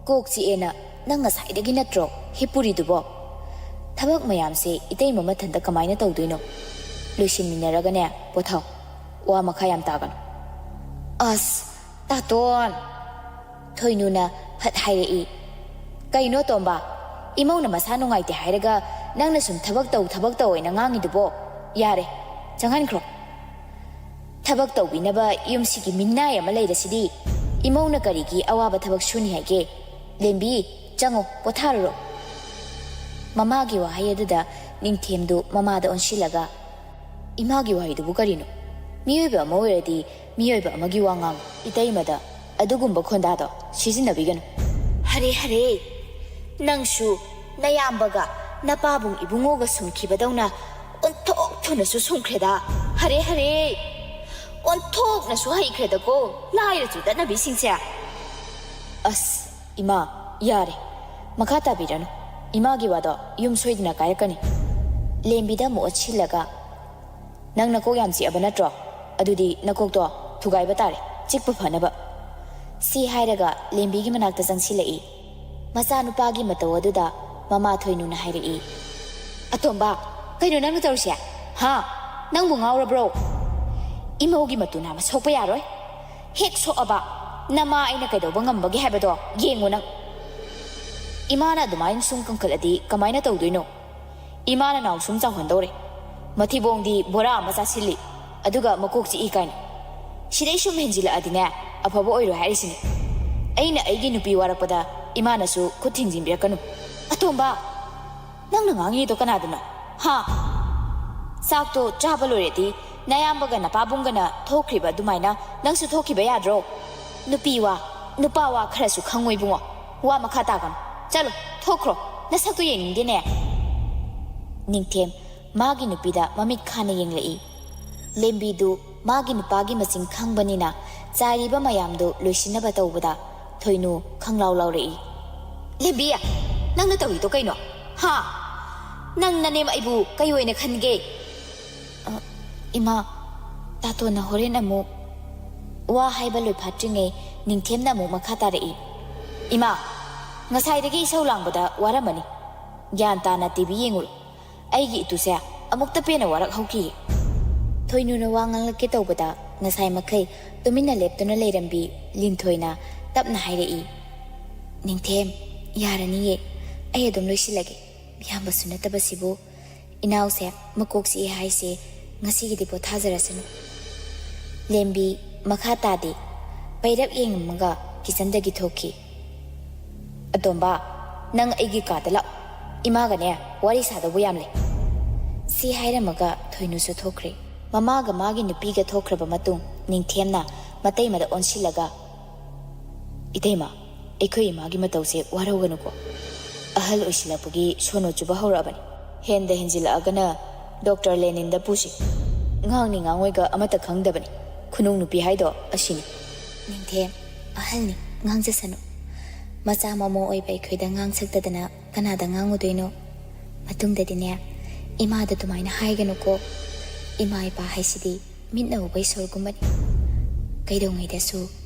"ꯀꯣꯛ ꯆꯤꯛꯑꯦꯅ ꯅꯪ ꯉꯁꯥꯏꯗꯒꯤ ꯅꯠꯇ꯭ꯔꯣ ꯍꯤꯞꯄꯨꯔꯤꯗꯨꯕꯣ? ꯊꯕꯛ ꯃꯌꯥꯝꯁꯦ ꯏꯇꯩꯃ ꯃꯊꯟꯇ ꯀꯃꯥꯏꯅ ꯇꯧꯗꯣꯏꯅꯣ? ꯂꯣꯏꯁꯤꯟꯃꯤꯟꯅꯔꯒꯅꯦ ꯄꯣꯊꯥꯎ꯫ ꯋꯥ ꯃꯈꯥ ꯌꯥꯝ ꯇꯥꯒꯅꯨ꯫" "ꯑꯁ, ꯇꯥꯇꯣꯟ!" ꯊꯣꯏꯅꯨꯅ ꯐꯠ ꯍꯥꯏꯔꯛꯏ, "ꯀꯩꯅꯣ ꯇꯣꯝꯕ? ꯏꯃꯧꯅ ꯃꯁꯥ ꯅꯨꯡꯉꯥꯏꯇꯦ ꯍꯥꯏꯔꯒ ꯅꯪꯅ ꯁꯨꯝ ꯊꯕꯛ ꯇꯧ, ꯊꯕꯛ ꯇꯧ ꯍꯥꯏꯅ ꯉꯥꯡꯉꯤꯗꯨꯕꯣ? ꯌꯥꯔꯦ, ꯆꯪꯍꯟꯈ꯭ꯔꯣ꯫" "ꯊꯕꯛ ꯇꯧꯕꯤꯅꯕ ꯌꯨꯝꯁꯤꯒꯤ ꯃꯤꯅꯥꯏ ꯑꯃ ꯂꯩꯔꯁꯤꯗꯤ꯫ ꯏꯃꯧꯅ ꯀꯔꯤꯒꯤ ꯑꯋꯥꯕ ꯊꯕꯛ ꯁꯨꯅꯤ ꯍꯥꯏꯒꯦ? ꯂꯦꯝꯕꯤ, ꯆꯪꯉꯣ, ꯄꯣꯊꯥꯔꯨꯔꯣ꯫" ꯃꯃꯥꯒꯤ ꯋꯥꯍꯩ ꯑꯗꯨꯗ ꯅꯤꯡꯊꯦꯝꯗꯨ ꯃꯃꯥꯗ ꯑꯣꯟꯁꯤꯜꯂꯒ, "ꯏꯃꯥꯒꯤ ꯋꯥꯍꯩꯗꯨꯕꯨ ꯀꯔꯤꯅꯣ? ꯃꯤꯑꯣꯏꯕ ꯑꯃ ꯑꯣꯏꯔꯗꯤ ꯃꯤꯑꯣꯏꯕ ꯑꯃꯒꯤ ꯋꯥ ꯉꯥꯡꯉꯨ꯫ ꯏꯇꯩꯃꯗ ꯑꯗꯨꯒꯨꯝꯕ ꯈꯣꯟꯗꯥꯗꯣ ꯁꯤꯖꯤꯟꯅꯕꯤꯒꯅꯨ꯫" "ꯍꯔꯦ, ꯍꯔꯦ, ꯅꯪꯁꯨ ꯅꯌꯥꯝꯕꯒ ꯅꯄꯥꯕꯨꯡ ꯏꯕꯨꯡꯉꯣꯒ ꯁꯨꯝꯈꯤꯕꯗꯧꯅ ꯑꯣꯟꯊꯣꯛ ꯊꯨꯅꯁꯨ ꯁꯨꯝꯈ꯭ꯔꯦꯗ꯫ ꯍꯔꯦ, ꯍꯔꯦ, ꯑꯣꯟꯊꯣꯛꯅꯁꯨ ꯍꯩꯈ꯭ꯔꯦꯗꯀꯣ ꯂꯥꯏꯔ ꯆꯨꯗꯠꯅꯕꯤꯁꯤꯡꯁꯦ꯫" "ꯑꯁ, ꯏꯃꯥ, ꯌꯥꯔꯦ, ꯃꯈꯥ ꯇꯥꯕꯤꯔꯅꯨ꯫ ꯏꯃꯥꯒꯤ ꯋꯥꯗꯣ ꯌꯨꯝ ꯁꯣꯏꯗꯅ ꯀꯥꯏꯔꯛꯀꯅꯤ꯫" ꯂꯦꯝꯕꯤꯗ ꯑꯃꯨꯛ ꯑꯣꯠꯁꯤꯜꯂꯒ, "ꯅꯪ ꯅꯀꯣꯛ ꯌꯥꯝ ꯆꯤꯛꯑꯕ ꯅꯠꯇ꯭ꯔꯣ? ꯑꯗꯨꯗꯤ ꯅꯀꯣꯛꯇꯣ ꯊꯨꯒꯥꯏꯕ ꯇꯥꯔꯦ, ꯆꯤꯛꯄ ꯐꯅꯕ꯫" ꯁꯤ ꯍꯥꯏꯔꯒ ꯂꯦꯝꯕꯤꯒꯤ ꯃꯅꯥꯛꯇ ꯆꯪꯁꯤꯜꯂꯛꯏ꯫ ꯃꯆꯥꯅꯨꯄꯥꯒꯤ ꯃꯇꯧ ꯑꯗꯨꯗ ꯃꯃꯥ ꯊꯣꯏꯅꯨꯅ ꯍꯥꯏꯔꯛꯏ, "ꯑꯇꯣꯝꯕ, ꯀꯩꯅꯣ ꯅꯪꯅ ꯇꯧꯔꯤꯁꯦ? ꯍꯥ? ꯅꯪꯕꯨ ꯉꯥꯎꯔꯕ꯭ꯔꯣ? ꯏꯃꯧꯒꯤ ꯃꯇꯨ ꯅꯥꯝꯃ ꯁꯣꯛꯄ ꯌꯥꯔꯣꯏ꯫ ꯍꯦꯛ ꯁꯣꯛꯑꯕ, ꯅꯃꯥ ꯑꯩꯅ ꯀꯩꯗꯧꯕ ꯉꯝꯕꯒꯦ ꯍꯥꯏꯕꯗꯣ ꯌꯦꯡꯉꯨ ꯅꯪ꯫ ꯏꯃꯥꯅ ꯑꯗꯨꯃꯥꯏꯅ ꯁꯨꯝ ꯀꯟꯈꯠꯂꯗꯤ ꯀꯃꯥꯏꯅ ꯇꯧꯗꯣꯏꯅꯣ? ꯏꯃꯥꯅ ꯅꯥꯎ ꯁꯨꯝ ꯆꯥꯎꯍꯟꯗꯧꯔꯦ꯫ ꯃꯊꯤꯕꯣꯡꯗꯤ ꯕꯣꯔꯥ ꯑꯃ ꯆꯥꯁꯤꯜꯂꯤ, ꯑꯗꯨꯒ ꯃꯀꯣꯛ ꯆꯤꯛꯏ ꯀꯥꯏꯅ꯫ ꯁꯤꯗꯩ ꯁꯨꯝ ꯍꯦꯟꯖꯤꯜꯂꯛꯑꯗꯤꯅꯦ, ꯑꯐꯕ ꯑꯣꯏꯔꯣꯏ ꯍꯥꯏꯔꯤꯁꯤꯅꯦ꯫ ꯑꯩꯅ ꯑꯩꯒꯤ ꯅꯨꯄꯤ ꯋꯥꯔꯛꯄꯗ ꯏꯃꯥꯅꯁꯨ ꯈꯨꯠ ꯊꯤꯡꯖꯤꯟꯕꯤꯔꯛꯀꯅꯨ꯫" "ꯑꯇꯣꯝꯕ, ꯅꯪꯅ ꯉꯥꯡꯉꯤꯗꯣ ꯀꯅꯥꯗꯅꯣ? ꯍꯥ? ꯆꯥꯛꯇꯣ ꯆꯥꯕ ꯂꯣꯏꯔꯗꯤ ꯅꯌꯥꯝꯕꯒ ꯅꯄꯥꯕꯨꯡꯒꯅ ꯊꯣꯛꯈ꯭ꯔꯤꯕ ꯑꯗꯨꯃꯥꯏꯅ ꯅꯪꯁꯨ ꯊꯣꯛꯈꯤꯕ ꯌꯥꯗ꯭ꯔꯣ? ꯅꯨꯄꯤ ꯋꯥ, ꯅꯨꯄꯥ ꯋꯥ ꯈꯔꯁꯨ ꯈꯪꯉꯨ ꯏꯕꯨꯡꯉꯣ꯫ ꯋꯥ ꯃꯈꯥ ꯇꯥꯒꯅꯨ꯫ ꯆꯠꯂꯣ, ꯊꯣꯛꯈ꯭ꯔꯣ꯫ ꯅꯁꯛꯇꯣ ꯌꯦꯡꯅꯤꯡꯗꯦꯅꯦ꯫" ꯅꯤꯡꯊꯦꯝ ꯃꯥꯒꯤ ꯅꯨꯄꯤꯗ ꯃꯃꯤꯠ ꯈꯥꯅ ꯌꯦꯡꯂꯛꯏ꯫ ꯂꯦꯝꯕꯤꯗꯨ ꯃꯥꯒꯤ ꯅꯨꯄꯥꯒꯤ ꯃꯆꯤꯟ ꯈꯪꯕꯅꯤꯅ ꯆꯥꯏꯔꯤꯕ ꯃꯌꯥꯝꯗꯨ ꯂꯣꯏꯁꯤꯟꯅꯕ ꯇꯧꯕꯗ ꯊꯣꯏꯅꯨ ꯈꯪꯂꯥꯎ ꯂꯥꯎꯔꯛꯏ꯫ "ꯂꯦꯝꯕꯤ, ꯅꯪꯅ ꯇꯧꯔꯤꯗꯣ ꯀꯩꯅꯣ? ꯍꯥ? ꯅꯪ ꯅꯅꯦꯝ ꯑꯩꯕꯨ ꯀꯩ ꯑꯣꯏꯅ ꯈꯟꯒꯦ?" "ꯑ, ꯏꯃꯥ, ꯇꯥꯇꯣꯟꯅ ꯍꯣꯔꯦꯟ ꯑꯃꯨꯛ"꯫ ꯋꯥ ꯍꯥꯏꯕ ꯂꯣꯏꯐꯥꯠꯇ꯭ꯔꯤꯉꯩ ꯅꯤꯡꯊꯦꯝꯅ ꯑꯃꯨꯛ ꯃꯈꯥ ꯇꯥꯔꯛꯏ꯫ "ꯏꯃꯥ, ꯉꯁꯥꯏꯗꯒꯤ ꯏꯁꯧ ꯂꯥꯡꯕꯗ ꯋꯥꯔꯝꯃꯅꯤ꯫ ꯒ꯭ꯌꯥꯟ ꯇꯥꯅ ꯇꯤ ꯚꯤ ꯌꯦꯡꯉꯨꯔꯣ꯫ ꯑꯩꯒꯤ ꯏꯇꯨꯁꯦ ꯑꯃꯨꯛꯇ ꯄꯦꯟꯅ ꯋꯥꯔꯛꯍꯧꯈꯤꯒꯦ"꯫ ꯊꯣꯏꯅꯨꯅ ꯋꯥ ꯉꯥꯡꯂꯛꯀꯦ ꯇꯧꯕꯗ ꯉꯁꯥꯏ ꯃꯈꯩ ꯇꯨꯃꯤꯟꯅ ꯂꯦꯞꯇꯨꯅ ꯂꯩꯔꯝꯕꯤ ꯂꯤꯟꯊꯣꯏꯅ ꯇꯞꯅ ꯍꯥꯏꯔꯛꯏ꯫ "ꯅꯤꯡꯊꯦꯝ, ꯌꯥꯔꯅꯤꯌꯦ, ꯑꯩ ꯑꯗꯨꯝ ꯂꯣꯏꯁꯤꯜꯂꯒꯦ꯫ ꯏꯌꯥꯝꯕꯁꯨ ꯅꯠꯇꯕꯁꯤꯕꯨ꯫ ꯏꯅꯥꯎꯁꯦ ꯃꯀꯣꯛ ꯆꯤꯛꯑꯦ ꯍꯥꯏꯁꯦ, ꯉꯁꯤꯒꯤꯗꯤ ꯄꯣꯊꯥꯖꯔꯁꯅꯨ"꯫ ꯂꯦꯝꯕꯤ ꯃꯈꯥ ꯇꯥꯗꯦ꯫ ꯄꯩꯔꯞ ꯌꯦꯡꯉꯝꯃꯒ ꯀꯤꯆꯟꯗꯒꯤ ꯊꯣꯛꯈꯤ꯫ "ꯑꯇꯣꯝꯕ, ꯅꯪ ꯑꯩꯒꯤ ꯀꯥꯗ ꯂꯥꯛ꯫ ꯏꯃꯥꯒꯅꯦ ꯋꯥꯔꯤ ꯁꯥꯗꯧꯕ ꯌꯥꯝ ꯂꯩ"꯫ ꯁꯤ ꯍꯥꯏꯔꯝꯃꯒ ꯊꯣꯏꯅꯨꯁꯨ ꯊꯣꯛꯈ꯭ꯔꯦ꯫ ꯃꯃꯥꯒ ꯃꯥꯒꯤ ꯅꯨꯄꯤꯒ ꯊꯣꯛꯈ꯭ꯔꯕ ꯃꯇꯨꯡ ꯅꯤꯡꯊꯦꯝꯅ ꯃꯇꯩꯃꯗ ꯑꯣꯟꯁꯤꯜꯂꯒ, "ꯏꯇꯩꯃ, ꯑꯩꯈꯣꯏ ꯏꯃꯥꯒꯤ ꯃꯇꯧꯁꯦ ꯋꯥꯔꯧꯒꯅꯨꯀꯣ꯫ ꯑꯍꯜ ꯑꯣꯏꯁꯤꯜꯂꯛꯄꯒꯤ ꯁꯣꯅꯣ ꯆꯨꯕ ꯍꯧꯔꯛꯑꯕꯅꯤ꯫ ꯍꯦꯟꯗ ꯍꯦꯟꯖꯤꯜꯂꯛꯑꯒꯅ ꯗꯣꯛꯇꯔ ꯂꯦꯅꯤꯟꯗ ꯄꯨꯁꯤ꯫ ꯉꯥꯡꯅꯤ ꯉꯥꯡꯉꯣꯏꯒ ꯑꯃꯠꯇ ꯈꯪꯗꯕꯅꯤ꯫ ꯈꯨꯅꯨꯡ ꯅꯨꯄꯤ ꯍꯥꯏꯗꯣ ꯑꯁꯤꯅꯤ"꯫ "ꯅꯤꯡꯊꯦꯝ, ꯑꯍꯜꯅꯤ, ꯉꯥꯡꯖꯁꯅꯨ꯫ ꯃꯆꯥ ꯃꯃꯧ ꯑꯣꯏꯕ ꯑꯩꯈꯣꯏꯗ ꯉꯥꯡ ꯁꯛꯇꯗꯅ ꯀꯅꯥꯗ ꯉꯥꯡꯉꯨꯗꯣꯏꯅꯣ? ꯃꯇꯨꯡꯗꯗꯤꯅꯦ, ꯏꯃꯥꯗ ꯑꯗꯨꯃꯥꯏꯅ ꯍꯥꯏꯒꯅꯨꯀꯣ꯫ ꯏꯃꯥ ꯏꯄꯥ ꯍꯥꯏꯁꯤꯗꯤ ꯃꯤꯠꯅ ꯎꯕ ꯏꯁꯣꯔꯒꯨꯝꯕꯅꯤ꯫ ꯀꯩꯗꯧꯉꯩꯗꯁꯨ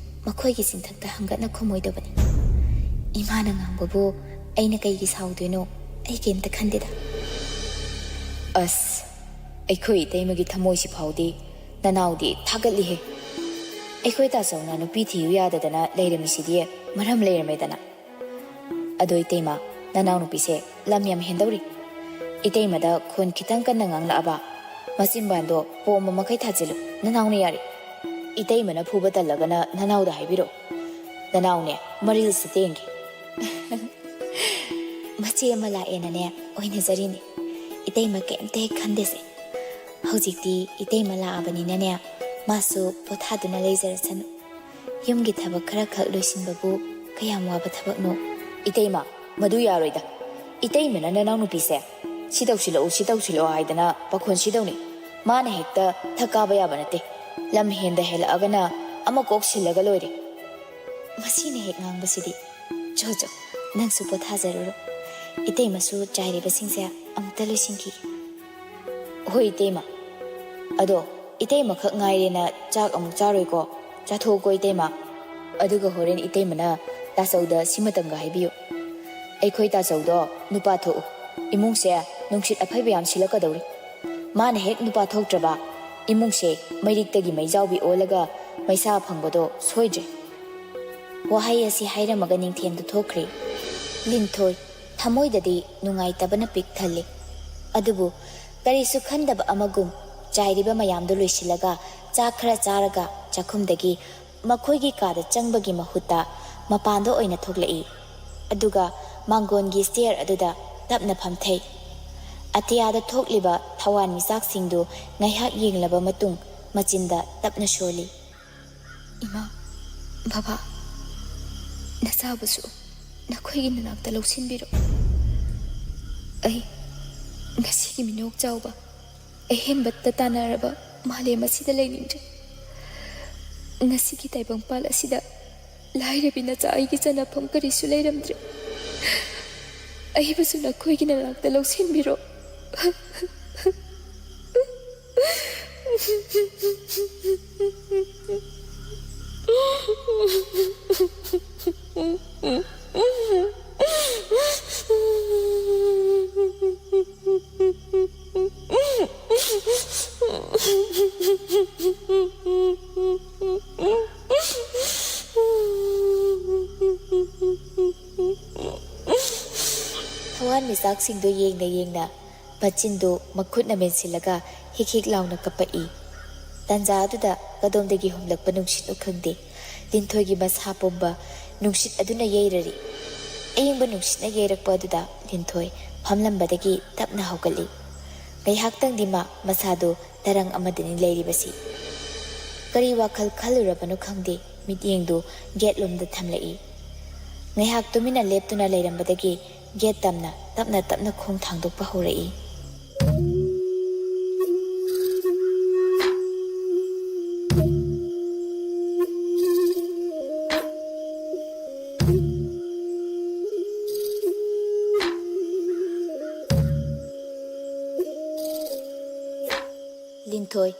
ꯃꯈꯣꯏꯒꯤ ꯆꯤꯟꯊꯛꯇ ꯍꯪꯒꯠꯅ ꯈꯨꯝꯃꯣꯏꯗꯕꯅꯤ꯫ ꯏꯃꯥꯅ ꯉꯥꯡꯕꯕꯨ ꯑꯩꯅ ꯀꯩꯒꯤ ꯁꯥꯎꯗꯣꯏꯅꯣ? ꯑꯩ ꯀꯩꯝꯇ ꯈꯟꯗꯦꯗ"꯫ ꯑꯁ, ꯑꯩꯈꯣꯏ ꯏꯇꯩꯃꯒꯤ ꯊꯃꯣꯏꯁꯤ ꯐꯥꯎꯗꯤ ꯅꯅꯥꯎꯗꯤ ꯊꯥꯒꯠꯂꯤꯍꯦ꯫ ꯑꯩꯈꯣꯏ ꯇꯥꯆꯧꯅ ꯅꯨꯄꯤ ꯊꯤꯌꯨ ꯌꯥꯗꯗꯅ ꯂꯩꯔꯝꯃꯤꯁꯤꯗꯤ ꯃꯔꯝ ꯂꯩꯔꯝꯃꯦꯗꯅ꯫ ꯑꯗꯣ ꯏꯇꯩꯃ, ꯅꯅꯥꯎꯅꯨꯄꯤꯁꯦ ꯂꯝ ꯌꯥꯝ ꯍꯦꯟꯗꯧꯔꯤ꯫ ꯏꯇꯩꯃꯗ ꯈꯣꯟ ꯈꯤꯇꯪ ꯀꯟꯅ ꯉꯥꯡꯂꯛꯑꯕ, ꯃꯆꯤꯟꯕꯥꯟꯗꯣ ꯄꯣꯝꯕ ꯃꯈꯩ ꯊꯥꯖꯤꯜꯂꯨ, ꯅꯅꯥꯎꯅ ꯌꯥꯔꯦ꯫ ꯏꯇꯩꯃꯅ ꯐꯨꯕ ꯇꯜꯂꯒꯅ ꯅꯅꯥꯎꯗ ꯍꯥꯏꯕꯤꯔꯣ꯫ ꯅꯅꯥꯎꯅꯦ, ꯃꯔꯤꯜꯁꯤ ꯇꯦꯡꯒꯦ꯫ ꯃꯆꯦ ꯑꯃ ꯂꯥꯛꯑꯦꯅꯅꯦ ꯑꯣꯏꯅꯖꯔꯤꯅꯦ꯫ ꯏꯇꯩꯃ ꯀꯩꯝꯇ ꯍꯦꯛ ꯈꯟꯗꯦꯁꯦ꯫ ꯍꯧꯖꯤꯛꯇꯤ ꯏꯇꯩꯃ ꯂꯥꯛꯑꯕꯅꯤꯅꯅꯦ, ꯃꯥꯁꯨ ꯄꯣꯊꯥꯗꯨꯅ ꯂꯩꯖꯔꯁꯅꯨ꯫ ꯌꯨꯝꯒꯤ ꯊꯕꯛ ꯈꯔ ꯈꯛ ꯂꯣꯏꯁꯤꯟꯕꯕꯨ ꯀꯌꯥꯝ ꯋꯥꯕ ꯊꯕꯛꯅꯣ? ꯏꯇꯩꯃ, ꯃꯗꯨ ꯌꯥꯔꯣꯏꯗ꯫ ꯏꯇꯩꯃꯅ ꯅꯅꯥꯎꯅꯨꯄꯤꯁꯦ "ꯁꯤ ꯇꯧꯁꯤꯜꯂꯛꯎ, ꯁꯤ ꯇꯧꯁꯤꯜꯂꯛꯑꯣ" ꯍꯥꯏꯗꯅ ꯄꯥꯈꯣꯟ ꯁꯤꯗꯧꯅꯤ꯫ ꯃꯥꯅ ꯍꯦꯛꯇ ꯊꯛ ꯀꯥꯕ ꯌꯥꯕ ꯅꯠꯇꯦ꯫ ꯂꯝ ꯍꯦꯟꯗ ꯍꯦꯜꯂꯛꯑꯒꯅ ꯑꯃ ꯀꯣꯛ ꯁꯤꯜꯂꯒ ꯂꯣꯏꯔꯦ꯫ ꯃꯁꯤꯅ ꯍꯦꯛ ꯉꯥꯡꯕꯁꯤꯗꯤ꯫ "ꯆꯣ ꯆꯣ, ꯅꯪꯁꯨ ꯄꯣꯊꯥꯖꯔꯨꯔꯣ꯫ ꯏꯇꯩꯃꯁꯨ ꯆꯥꯏꯔꯤꯕꯁꯤꯡꯁꯦ ꯑꯃꯨꯛꯇ ꯂꯣꯏꯁꯤꯟꯈꯤꯒꯦ"꯫ "ꯍꯣꯏ ꯏꯇꯩꯃ꯫ ꯑꯗꯣ ꯏꯇꯩꯃꯈꯛ ꯉꯥꯏꯔꯦꯅ ꯆꯥꯛ ꯑꯃꯨꯛ ꯆꯥꯔꯣꯏꯀꯣ? ꯆꯥꯊꯣꯛꯎꯀꯣ ꯏꯇꯩꯃ꯫ ꯑꯗꯨꯒ ꯍꯣꯔꯦꯟ ꯏꯇꯩꯃꯅ ꯇꯥꯆꯧꯗ ꯁꯤꯃꯇꯪꯒ ꯍꯥꯏꯕꯤꯌꯨ꯫ ꯑꯩꯈꯣꯏ ꯇꯥꯆꯧꯗꯣ ꯅꯨꯄꯥ ꯊꯣꯛꯎ꯫ ꯏꯃꯨꯡꯁꯦ ꯅꯨꯡꯁꯤꯠ ꯑꯐꯩꯕ ꯌꯥꯝ ꯁꯤꯜꯂꯛꯀꯗꯧꯔꯤ꯫ ꯃꯥꯅ ꯍꯦꯛ ꯅꯨꯄꯥ ꯊꯣꯛꯇ꯭ꯔꯕ, ꯏꯃꯨꯡꯁꯦ ꯃꯩꯔꯤꯛꯇꯒꯤ ꯃꯩꯖꯥꯎꯕꯤ ꯑꯣꯜꯂꯒ ꯃꯩꯁꯥ ꯐꯪꯕꯗꯣ ꯁꯣꯏꯗ꯭ꯔꯦ"꯫ ꯋꯥꯍꯩ ꯑꯁꯤ ꯍꯥꯏꯔꯝꯃꯒ ꯅꯤꯡꯊꯦꯝꯗꯨ ꯊꯣꯛꯈ꯭ꯔꯦ꯫ ꯂꯤꯟꯊꯣꯏ ꯊꯃꯣꯏꯗꯗꯤ ꯅꯨꯡꯉꯥꯏꯇꯕꯅ ꯄꯤꯛ ꯊꯜꯂꯤ꯫ ꯑꯗꯨꯕꯨ ꯀꯔꯤꯁꯨ ꯈꯟꯗꯕ ꯑꯃꯒꯨꯝ ꯆꯥꯏꯔꯤꯕ ꯃꯌꯥꯝꯗꯨ ꯂꯣꯏꯁꯤꯜꯂꯒ ꯆꯥꯛ ꯈꯔ ꯆꯥꯔꯒ ꯆꯥꯛꯈꯨꯝꯗꯒꯤ ꯃꯈꯣꯏꯒꯤ ꯀꯥꯗ ꯆꯪꯕꯒꯤ ꯃꯍꯨꯠꯇ ꯃꯄꯥꯟꯗ ꯑꯣꯏꯅ ꯊꯣꯛꯂꯛꯏ꯫ ꯑꯗꯨꯒ ꯃꯥꯡꯒꯣꯟꯒꯤ ꯁ꯭ꯇꯦꯌꯔ ꯑꯗꯨꯗ ꯇꯞꯅ ꯐꯝꯊꯩ꯫ ꯑꯇꯤꯌꯥꯗ ꯊꯣꯛꯂꯤꯕ ꯊꯋꯥꯟꯃꯤꯆꯥꯛꯁꯤꯡꯗꯨ ꯉꯥꯏꯍꯥꯛ ꯌꯦꯡꯂꯕ ꯃꯇꯨꯡ ꯃꯆꯤꯟꯗ ꯇꯞꯅ ꯁꯣꯜꯂꯤ꯫ "ꯏꯃꯥ, ꯕꯕꯥ, ꯅꯆꯥꯕꯨꯁꯨ ꯅꯈꯣꯏꯒꯤ ꯅꯅꯥꯛꯇ ꯂꯧꯁꯤꯟꯕꯤꯔꯣ꯫ ꯑꯩ ꯉꯁꯤꯒꯤ ꯃꯤꯅꯣꯛ ꯆꯥꯎꯕ, ꯑꯍꯦꯟꯕꯇ ꯇꯥꯟꯅꯔꯕ ꯃꯥꯂꯦꯝ ꯑꯁꯤꯗ ꯂꯩꯅꯤꯡꯗ꯭ꯔꯦ꯫ ꯉꯁꯤꯒꯤ ꯇꯥꯏꯕꯪꯄꯥꯜ ꯑꯁꯤꯗ ꯂꯥꯏꯔꯕꯤ ꯅꯆꯥ ꯑꯩꯒꯤ ꯆꯟꯅꯐꯝ ꯀꯔꯤꯁꯨ ꯂꯩꯔꯝꯗ꯭ꯔꯦ꯫ ꯑꯩꯕꯨꯁꯨ ꯅꯈꯣꯏꯒꯤ ꯅꯅꯥꯛꯇ ꯂꯧꯁꯤꯟꯕꯤꯔꯣ"꯫ ꯊꯋꯥꯟꯃꯤꯆꯥꯛꯁꯤꯡꯗꯨ ꯌꯦꯡꯅ ꯌꯦꯡꯅ ꯃꯆꯤꯟꯗꯨ ꯃꯈꯨꯠꯅ ꯃꯦꯟꯁꯤꯜꯂꯒ ꯍꯤꯛ ꯍꯤꯛ ꯂꯥꯎꯅ ꯀꯞꯄꯛꯏ꯫ ꯇꯥꯟꯖꯥ ꯑꯗꯨꯗ ꯀꯗꯣꯝꯗꯒꯤ ꯍꯨꯝꯂꯛꯄ ꯅꯨꯡꯁꯤꯠꯅꯣ ꯈꯪꯗꯦ, ꯂꯤꯟꯊꯣꯏꯒꯤ ꯃꯁꯥ ꯄꯨꯝꯕ ꯅꯨꯡꯁꯤꯠ ꯑꯗꯨꯅ ꯌꯩꯔꯔꯤ꯫ ꯑꯏꯪꯕ ꯅꯨꯡꯁꯤꯠꯅ ꯌꯩꯔꯛꯄ ꯑꯗꯨꯗ ꯂꯤꯟꯊꯣꯏ ꯐꯝꯂꯝꯕꯗꯒꯤ ꯇꯞꯅ ꯍꯧꯒꯠꯂꯤ꯫ ꯉꯥꯏꯍꯥꯛꯇꯪꯗꯤ ꯃꯥ ꯃꯁꯥꯗꯨ ꯇꯔꯪ ꯑꯃꯗꯅꯤ ꯂꯩꯔꯤꯕꯁꯤ꯫ ꯀꯔꯤ ꯋꯥꯈꯜ ꯈꯜꯂꯨꯔꯕꯅꯣ ꯈꯪꯗꯦ, ꯃꯤꯠꯌꯦꯡꯗꯨ ꯒꯦꯠꯂꯣꯝꯗ ꯊꯝꯂꯛꯏ꯫ ꯉꯥꯏꯍꯥꯛ ꯇꯨꯃꯤꯟꯅ ꯂꯦꯞꯇꯨꯅ ꯂꯩꯔꯝꯕꯗꯒꯤ ꯒꯦꯠ ꯇꯝꯅ ꯇꯞꯅ ꯇꯞꯅ ꯈꯣꯡ ꯊꯥꯡꯗꯣꯛꯄ ꯍꯧꯔꯛꯏ꯫ ꯂꯤꯟꯊꯣꯏ,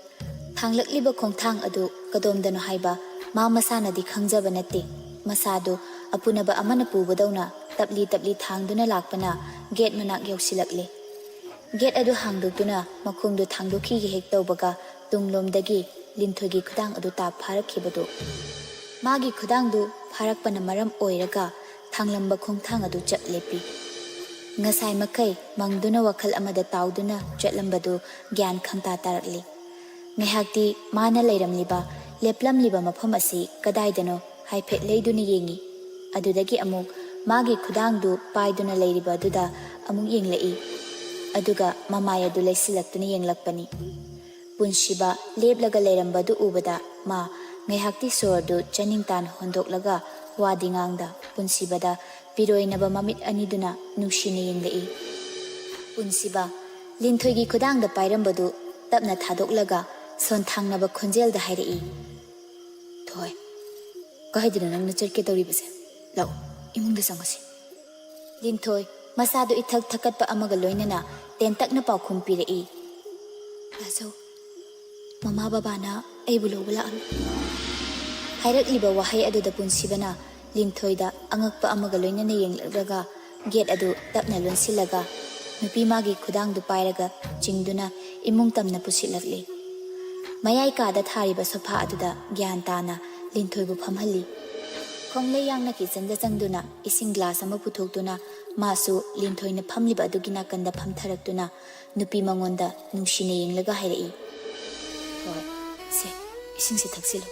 ꯊꯥꯡꯂꯛꯂꯤꯕ ꯈꯣꯡꯊꯥꯡ ꯑꯗꯨ ꯀꯗꯣꯝꯗꯅꯣ ꯍꯥꯏꯕ ꯃꯥ ꯃꯁꯥꯅꯗꯤ ꯈꯪꯖꯕ ꯅꯠꯇꯦ꯫ ꯃꯁꯥꯗꯨ ꯑꯄꯨꯅꯕ ꯑꯃꯅ ꯄꯨꯕꯗꯧꯅ ꯇꯞꯂꯤ ꯇꯞꯂꯤ ꯊꯥꯡꯗꯨꯅ ꯂꯥꯛꯄꯅ ꯒꯦꯠ ꯃꯅꯥꯛ ꯌꯧꯁꯤꯜꯂꯛꯂꯦ꯫ ꯒꯦꯠ ꯑꯗꯨ ꯍꯥꯡꯗꯣꯛꯇꯨꯅ ꯃꯈꯣꯡꯗꯨ ꯊꯥꯡꯗꯣꯛꯈꯤꯒꯦ ꯍꯦꯛ ꯇꯧꯕꯒ ꯇꯨꯡꯂꯣꯝꯗꯒꯤ ꯂꯤꯟꯊꯣꯏꯒꯤ ꯈꯨꯗꯥꯡ ꯑꯗꯨ ꯇꯥꯞ ꯐꯥꯔꯛꯈꯤꯕꯗꯨ꯫ ꯃꯥꯒꯤ ꯈꯨꯗꯥꯡꯗꯨ ꯐꯥꯔꯛꯄꯅ ꯃꯔꯝ ꯑꯣꯏꯔꯒ ꯊꯥꯡꯂꯝꯕ ꯈꯣꯡꯊꯥꯡ ꯑꯗꯨ ꯆꯞ ꯂꯦꯞꯄꯤ꯫ ꯉꯁꯥꯏ ꯃꯈꯩ ꯃꯪꯗꯨꯅ ꯋꯥꯈꯜ ꯑꯃꯗ ꯇꯥꯎꯗꯨꯅ ꯆꯠꯂꯝꯕꯗꯨ ꯒ꯭ꯌꯥꯟ ꯈꯪꯇꯥ ꯇꯥꯔꯛꯂꯤ꯫ ꯉꯥꯏꯍꯥꯛꯇꯤ ꯃꯥꯅ ꯂꯩꯔꯝꯂꯤꯕ, ꯂꯦꯞꯂꯝꯂꯤꯕ ꯃꯐꯝ ꯑꯁꯤ ꯀꯗꯥꯏꯗꯅꯣ ꯍꯥꯏꯐꯦꯠ ꯂꯩꯗꯨꯅ ꯌꯦꯡꯉꯤ꯫ ꯑꯗꯨꯗꯒꯤ ꯑꯃꯨꯛ ꯃꯥꯒꯤ ꯈꯨꯗꯥꯡꯗꯨ ꯄꯥꯏꯗꯨꯅ ꯂꯩꯔꯤꯕ ꯑꯗꯨꯗ ꯑꯃꯨꯛ ꯌꯦꯡꯂꯛꯏ꯫ ꯑꯗꯨꯒ ꯃꯃꯥꯏ ꯑꯗꯨ ꯂꯩꯁꯤꯜꯂꯛꯇꯨꯅ ꯌꯦꯡꯂꯛꯄꯅꯤ꯫ ꯄꯨꯟꯁꯤꯕ ꯂꯦꯞꯂꯒ ꯂꯩꯔꯝꯕꯗꯨ ꯎꯕꯗ ꯃꯥ ꯉꯥꯏꯍꯥꯛꯇꯤ ꯁꯣꯔꯗꯨ ꯆꯥꯅꯤꯡ ꯇꯥꯅ ꯍꯣꯟꯗꯣꯛꯂꯒ ꯋꯥꯗꯤ ꯉꯥꯡꯗ ꯄꯨꯟꯁꯤꯕꯗ ꯄꯤꯔꯣꯏꯅꯕ ꯃꯃꯤꯠ ꯑꯅꯤꯗꯨꯅ ꯅꯨꯡꯁꯤꯅ ꯌꯦꯡꯂꯛꯏ꯫ ꯄꯨꯟꯁꯤꯕ ꯂꯤꯟꯊꯣꯏꯒꯤ ꯈꯨꯗꯥꯡꯗ ꯄꯥꯏꯔꯝꯕꯗꯨ ꯇꯞꯅ ꯊꯥꯗꯣꯛꯂꯒ ꯁꯣꯟꯊꯥꯡꯅꯕ ꯈꯣꯟꯖꯦꯜꯗ ꯍꯥꯏꯔꯛꯏ, "ꯊꯣꯏ, ꯀꯥꯏꯗꯅꯣ ꯅꯪꯅ ꯆꯠꯀꯦ ꯇꯧꯔꯤꯕꯁꯦ? ꯂꯥꯛꯑꯣ, ꯏꯃꯨꯡꯗ ꯆꯪꯉꯁꯤ꯫" ꯂꯤꯟꯊꯣꯏ ꯃꯁꯥꯗꯨ ꯏꯊꯛ ꯊꯛꯀꯠꯄ ꯑꯃꯒ ꯂꯣꯏꯅꯅ ꯇꯦꯟꯇꯛꯅ ꯄꯥꯎꯈꯨꯝ ꯄꯤꯔꯛꯏ, "ꯂꯥꯖꯧ, ꯃꯃꯥ ꯕꯕꯥꯅ ꯑꯩꯕꯨ ꯂꯧꯕ ꯂꯥꯛꯑꯝꯃꯤ꯫" ꯍꯥꯏꯔꯛꯂꯤꯕ ꯋꯥꯍꯩ ꯑꯗꯨꯗ ꯄꯨꯟꯁꯤꯕꯅ ꯂꯤꯟꯊꯣꯏꯗ ꯑꯉꯛꯄ ꯑꯃꯒ ꯂꯣꯏꯅꯅ ꯌꯦꯡꯂꯛꯂꯒ ꯒꯦꯠ ꯑꯗꯨ ꯇꯞꯅ ꯂꯣꯟꯁꯤꯜꯂꯒ ꯅꯨꯄꯤ ꯃꯥꯒꯤ ꯈꯨꯗꯥꯡꯗꯨ ꯄꯥꯏꯔꯒ ꯆꯤꯡꯗꯨꯅ ꯏꯃꯨꯡ ꯇꯝꯅ ꯄꯨꯁꯤꯜꯂꯛꯂꯤ꯫ ꯃꯌꯥꯏ ꯀꯥꯗ ꯊꯥꯔꯤꯕ ꯁꯣꯐꯥ ꯑꯗꯨꯗ ꯒ꯭ꯌꯥꯟ ꯇꯥꯅ ꯂꯤꯟꯊꯣꯏꯕꯨ ꯐꯝꯍꯜꯂꯤ꯫ ꯈꯣꯡꯂꯩ ꯌꯥꯡꯅ ꯀꯤꯆꯟꯗ ꯆꯪꯗꯨꯅ ꯏꯁꯤꯡ ꯒ꯭ꯂꯥꯁ ꯑꯃ ꯄꯨꯊꯣꯛꯇꯨꯅ ꯃꯥꯁꯨ ꯂꯤꯟꯊꯣꯏꯅ ꯐꯝꯂꯤꯕ ꯑꯗꯨꯒꯤ ꯅꯥꯀꯟꯗ ꯐꯝꯊꯔꯛꯇꯨꯅ ꯅꯨꯄꯤ ꯃꯉꯣꯟꯗ ꯅꯨꯡꯁꯤꯅ ꯌꯦꯡꯂꯒ ꯍꯥꯏꯔꯛꯏ, "ꯍꯣꯏ, ꯁꯦ, ꯏꯁꯤꯡꯁꯦ ꯊꯛꯆꯤꯜꯂꯨ꯫"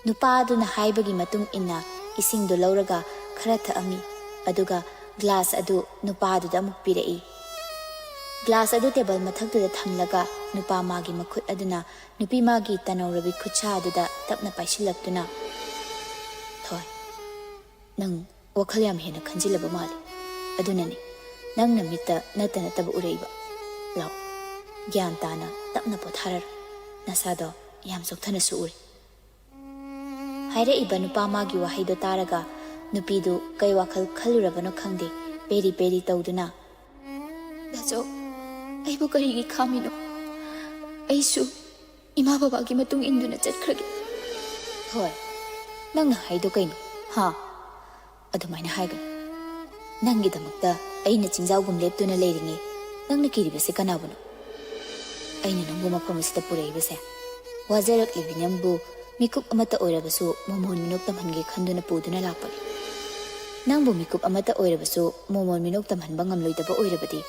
ꯅꯨꯄꯥ ꯑꯗꯨꯅ ꯍꯥꯏꯕꯒꯤ ꯃꯇꯨꯡ ꯏꯟꯅ ꯏꯁꯤꯡꯗꯨ ꯂꯧꯔꯒ ꯈꯔ ꯊꯛꯑꯝꯃꯤ, ꯑꯗꯨꯒ ꯒ꯭ꯂꯥꯁ ꯑꯗꯨ ꯅꯨꯄꯥ ꯑꯗꯨꯗ ꯑꯃꯨꯛ ꯄꯤꯔꯛꯏ꯫ ꯒ꯭ꯂꯥꯁ ꯑꯗꯨ ꯇꯦꯕꯜ ꯃꯊꯛꯇꯨꯗ ꯊꯝꯂꯒ ꯅꯨꯄꯥ ꯃꯥꯒꯤ ꯃꯈꯨꯠ ꯑꯗꯨꯅ ꯅꯨꯄꯤ ꯃꯥꯒꯤ ꯇꯅꯧꯔꯕꯤ ꯈꯨꯠꯁꯥ ꯑꯗꯨꯗ ꯇꯞꯅ ꯄꯥꯏꯁꯤꯜꯂꯛꯇꯨꯅ, "ꯊꯣꯏ, ꯅꯪ ꯋꯥꯈꯜ ꯌꯥꯝ ꯍꯦꯟꯅ ꯈꯟꯖꯤꯜꯂꯕ ꯃꯥꯜꯂꯤ꯫ ꯑꯗꯨꯅꯅꯤ ꯅꯪꯅ ꯃꯤꯠꯇ ꯅꯠꯇ ꯅꯠꯇꯕ ꯎꯔꯛꯏꯕ꯫ ꯂꯥꯎ, ꯒ꯭ꯌꯥꯟ ꯇꯥꯅ ꯇꯞꯅ ꯄꯣꯊꯥꯔꯔꯣ꯫ ꯅꯁꯥꯗꯣ ꯌꯥꯝ ꯆꯣꯛꯊꯅꯁꯨ ꯎꯔꯦ꯫ ꯍꯥꯏꯔꯛꯏꯕ ꯅꯨꯄꯥ ꯃꯥꯒꯤ ꯋꯥꯍꯩꯗꯣ ꯇꯥꯔꯒ ꯅꯨꯄꯤꯗꯨ ꯀꯩ ꯋꯥꯈꯜ ꯈꯜꯂꯨꯔꯕꯅꯣ ꯈꯪꯗꯦ, ꯄꯦꯔꯤ ꯄꯦꯔꯤ ꯇꯧꯗꯨꯅ, "ꯗꯥꯆꯧ, ꯑꯩꯕꯨ ꯀꯔꯤꯒꯤ ꯈꯥꯝꯃꯤꯅꯣ? ꯑꯩꯁꯨ ꯏꯃꯥ ꯕꯕꯥꯒꯤ ꯃꯇꯨꯡ ꯏꯟꯗꯨꯅ ꯆꯠꯈ꯭ꯔꯒꯦ꯫" "ꯍꯣꯏ, ꯅꯪꯅ ꯍꯥꯏꯗꯣ ꯀꯩꯅꯣ? ꯍꯥ? ꯑꯗꯨꯃꯥꯏꯅ ꯍꯥꯏꯒꯅꯨ꯫ ꯅꯪꯒꯤꯗꯃꯛꯇ ꯑꯩꯅ ꯆꯤꯡꯖꯥꯎꯒꯨꯝ ꯂꯦꯞꯇꯨꯅ ꯂꯩꯔꯤꯉꯩ ꯅꯪꯅ ꯀꯤꯔꯤꯕꯁꯦ ꯀꯅꯥꯕꯨꯅꯣ? ꯑꯩꯅ ꯅꯪꯕꯨ ꯃꯐꯝ ꯑꯁꯤꯗ ꯄꯨꯔꯛꯏꯕꯁꯦ, ꯋꯥꯖꯔꯛꯂꯤꯕꯤ ꯅꯪꯕꯨ ꯃꯤꯀꯨꯞ ꯑꯃꯠꯇ ꯑꯣꯏꯔꯕꯁꯨ ꯃꯣꯃꯣꯟ ꯃꯤꯅꯣꯛ ꯇꯝꯍꯟꯒꯦ ꯈꯟꯗꯨꯅ ꯄꯨꯗꯨꯅ ꯂꯥꯛꯄꯅꯤ꯫ ꯅꯪꯕꯨ ꯃꯤꯀꯨꯞ ꯑꯃꯠꯇ ꯑꯣꯏꯔꯕꯁꯨ ꯃꯣꯃꯣꯟ ꯃꯤꯅꯣꯛ ꯇꯝꯍꯟꯕ ꯉꯝꯂꯣꯏꯗꯕ ꯑꯣꯏꯔꯕꯗꯤ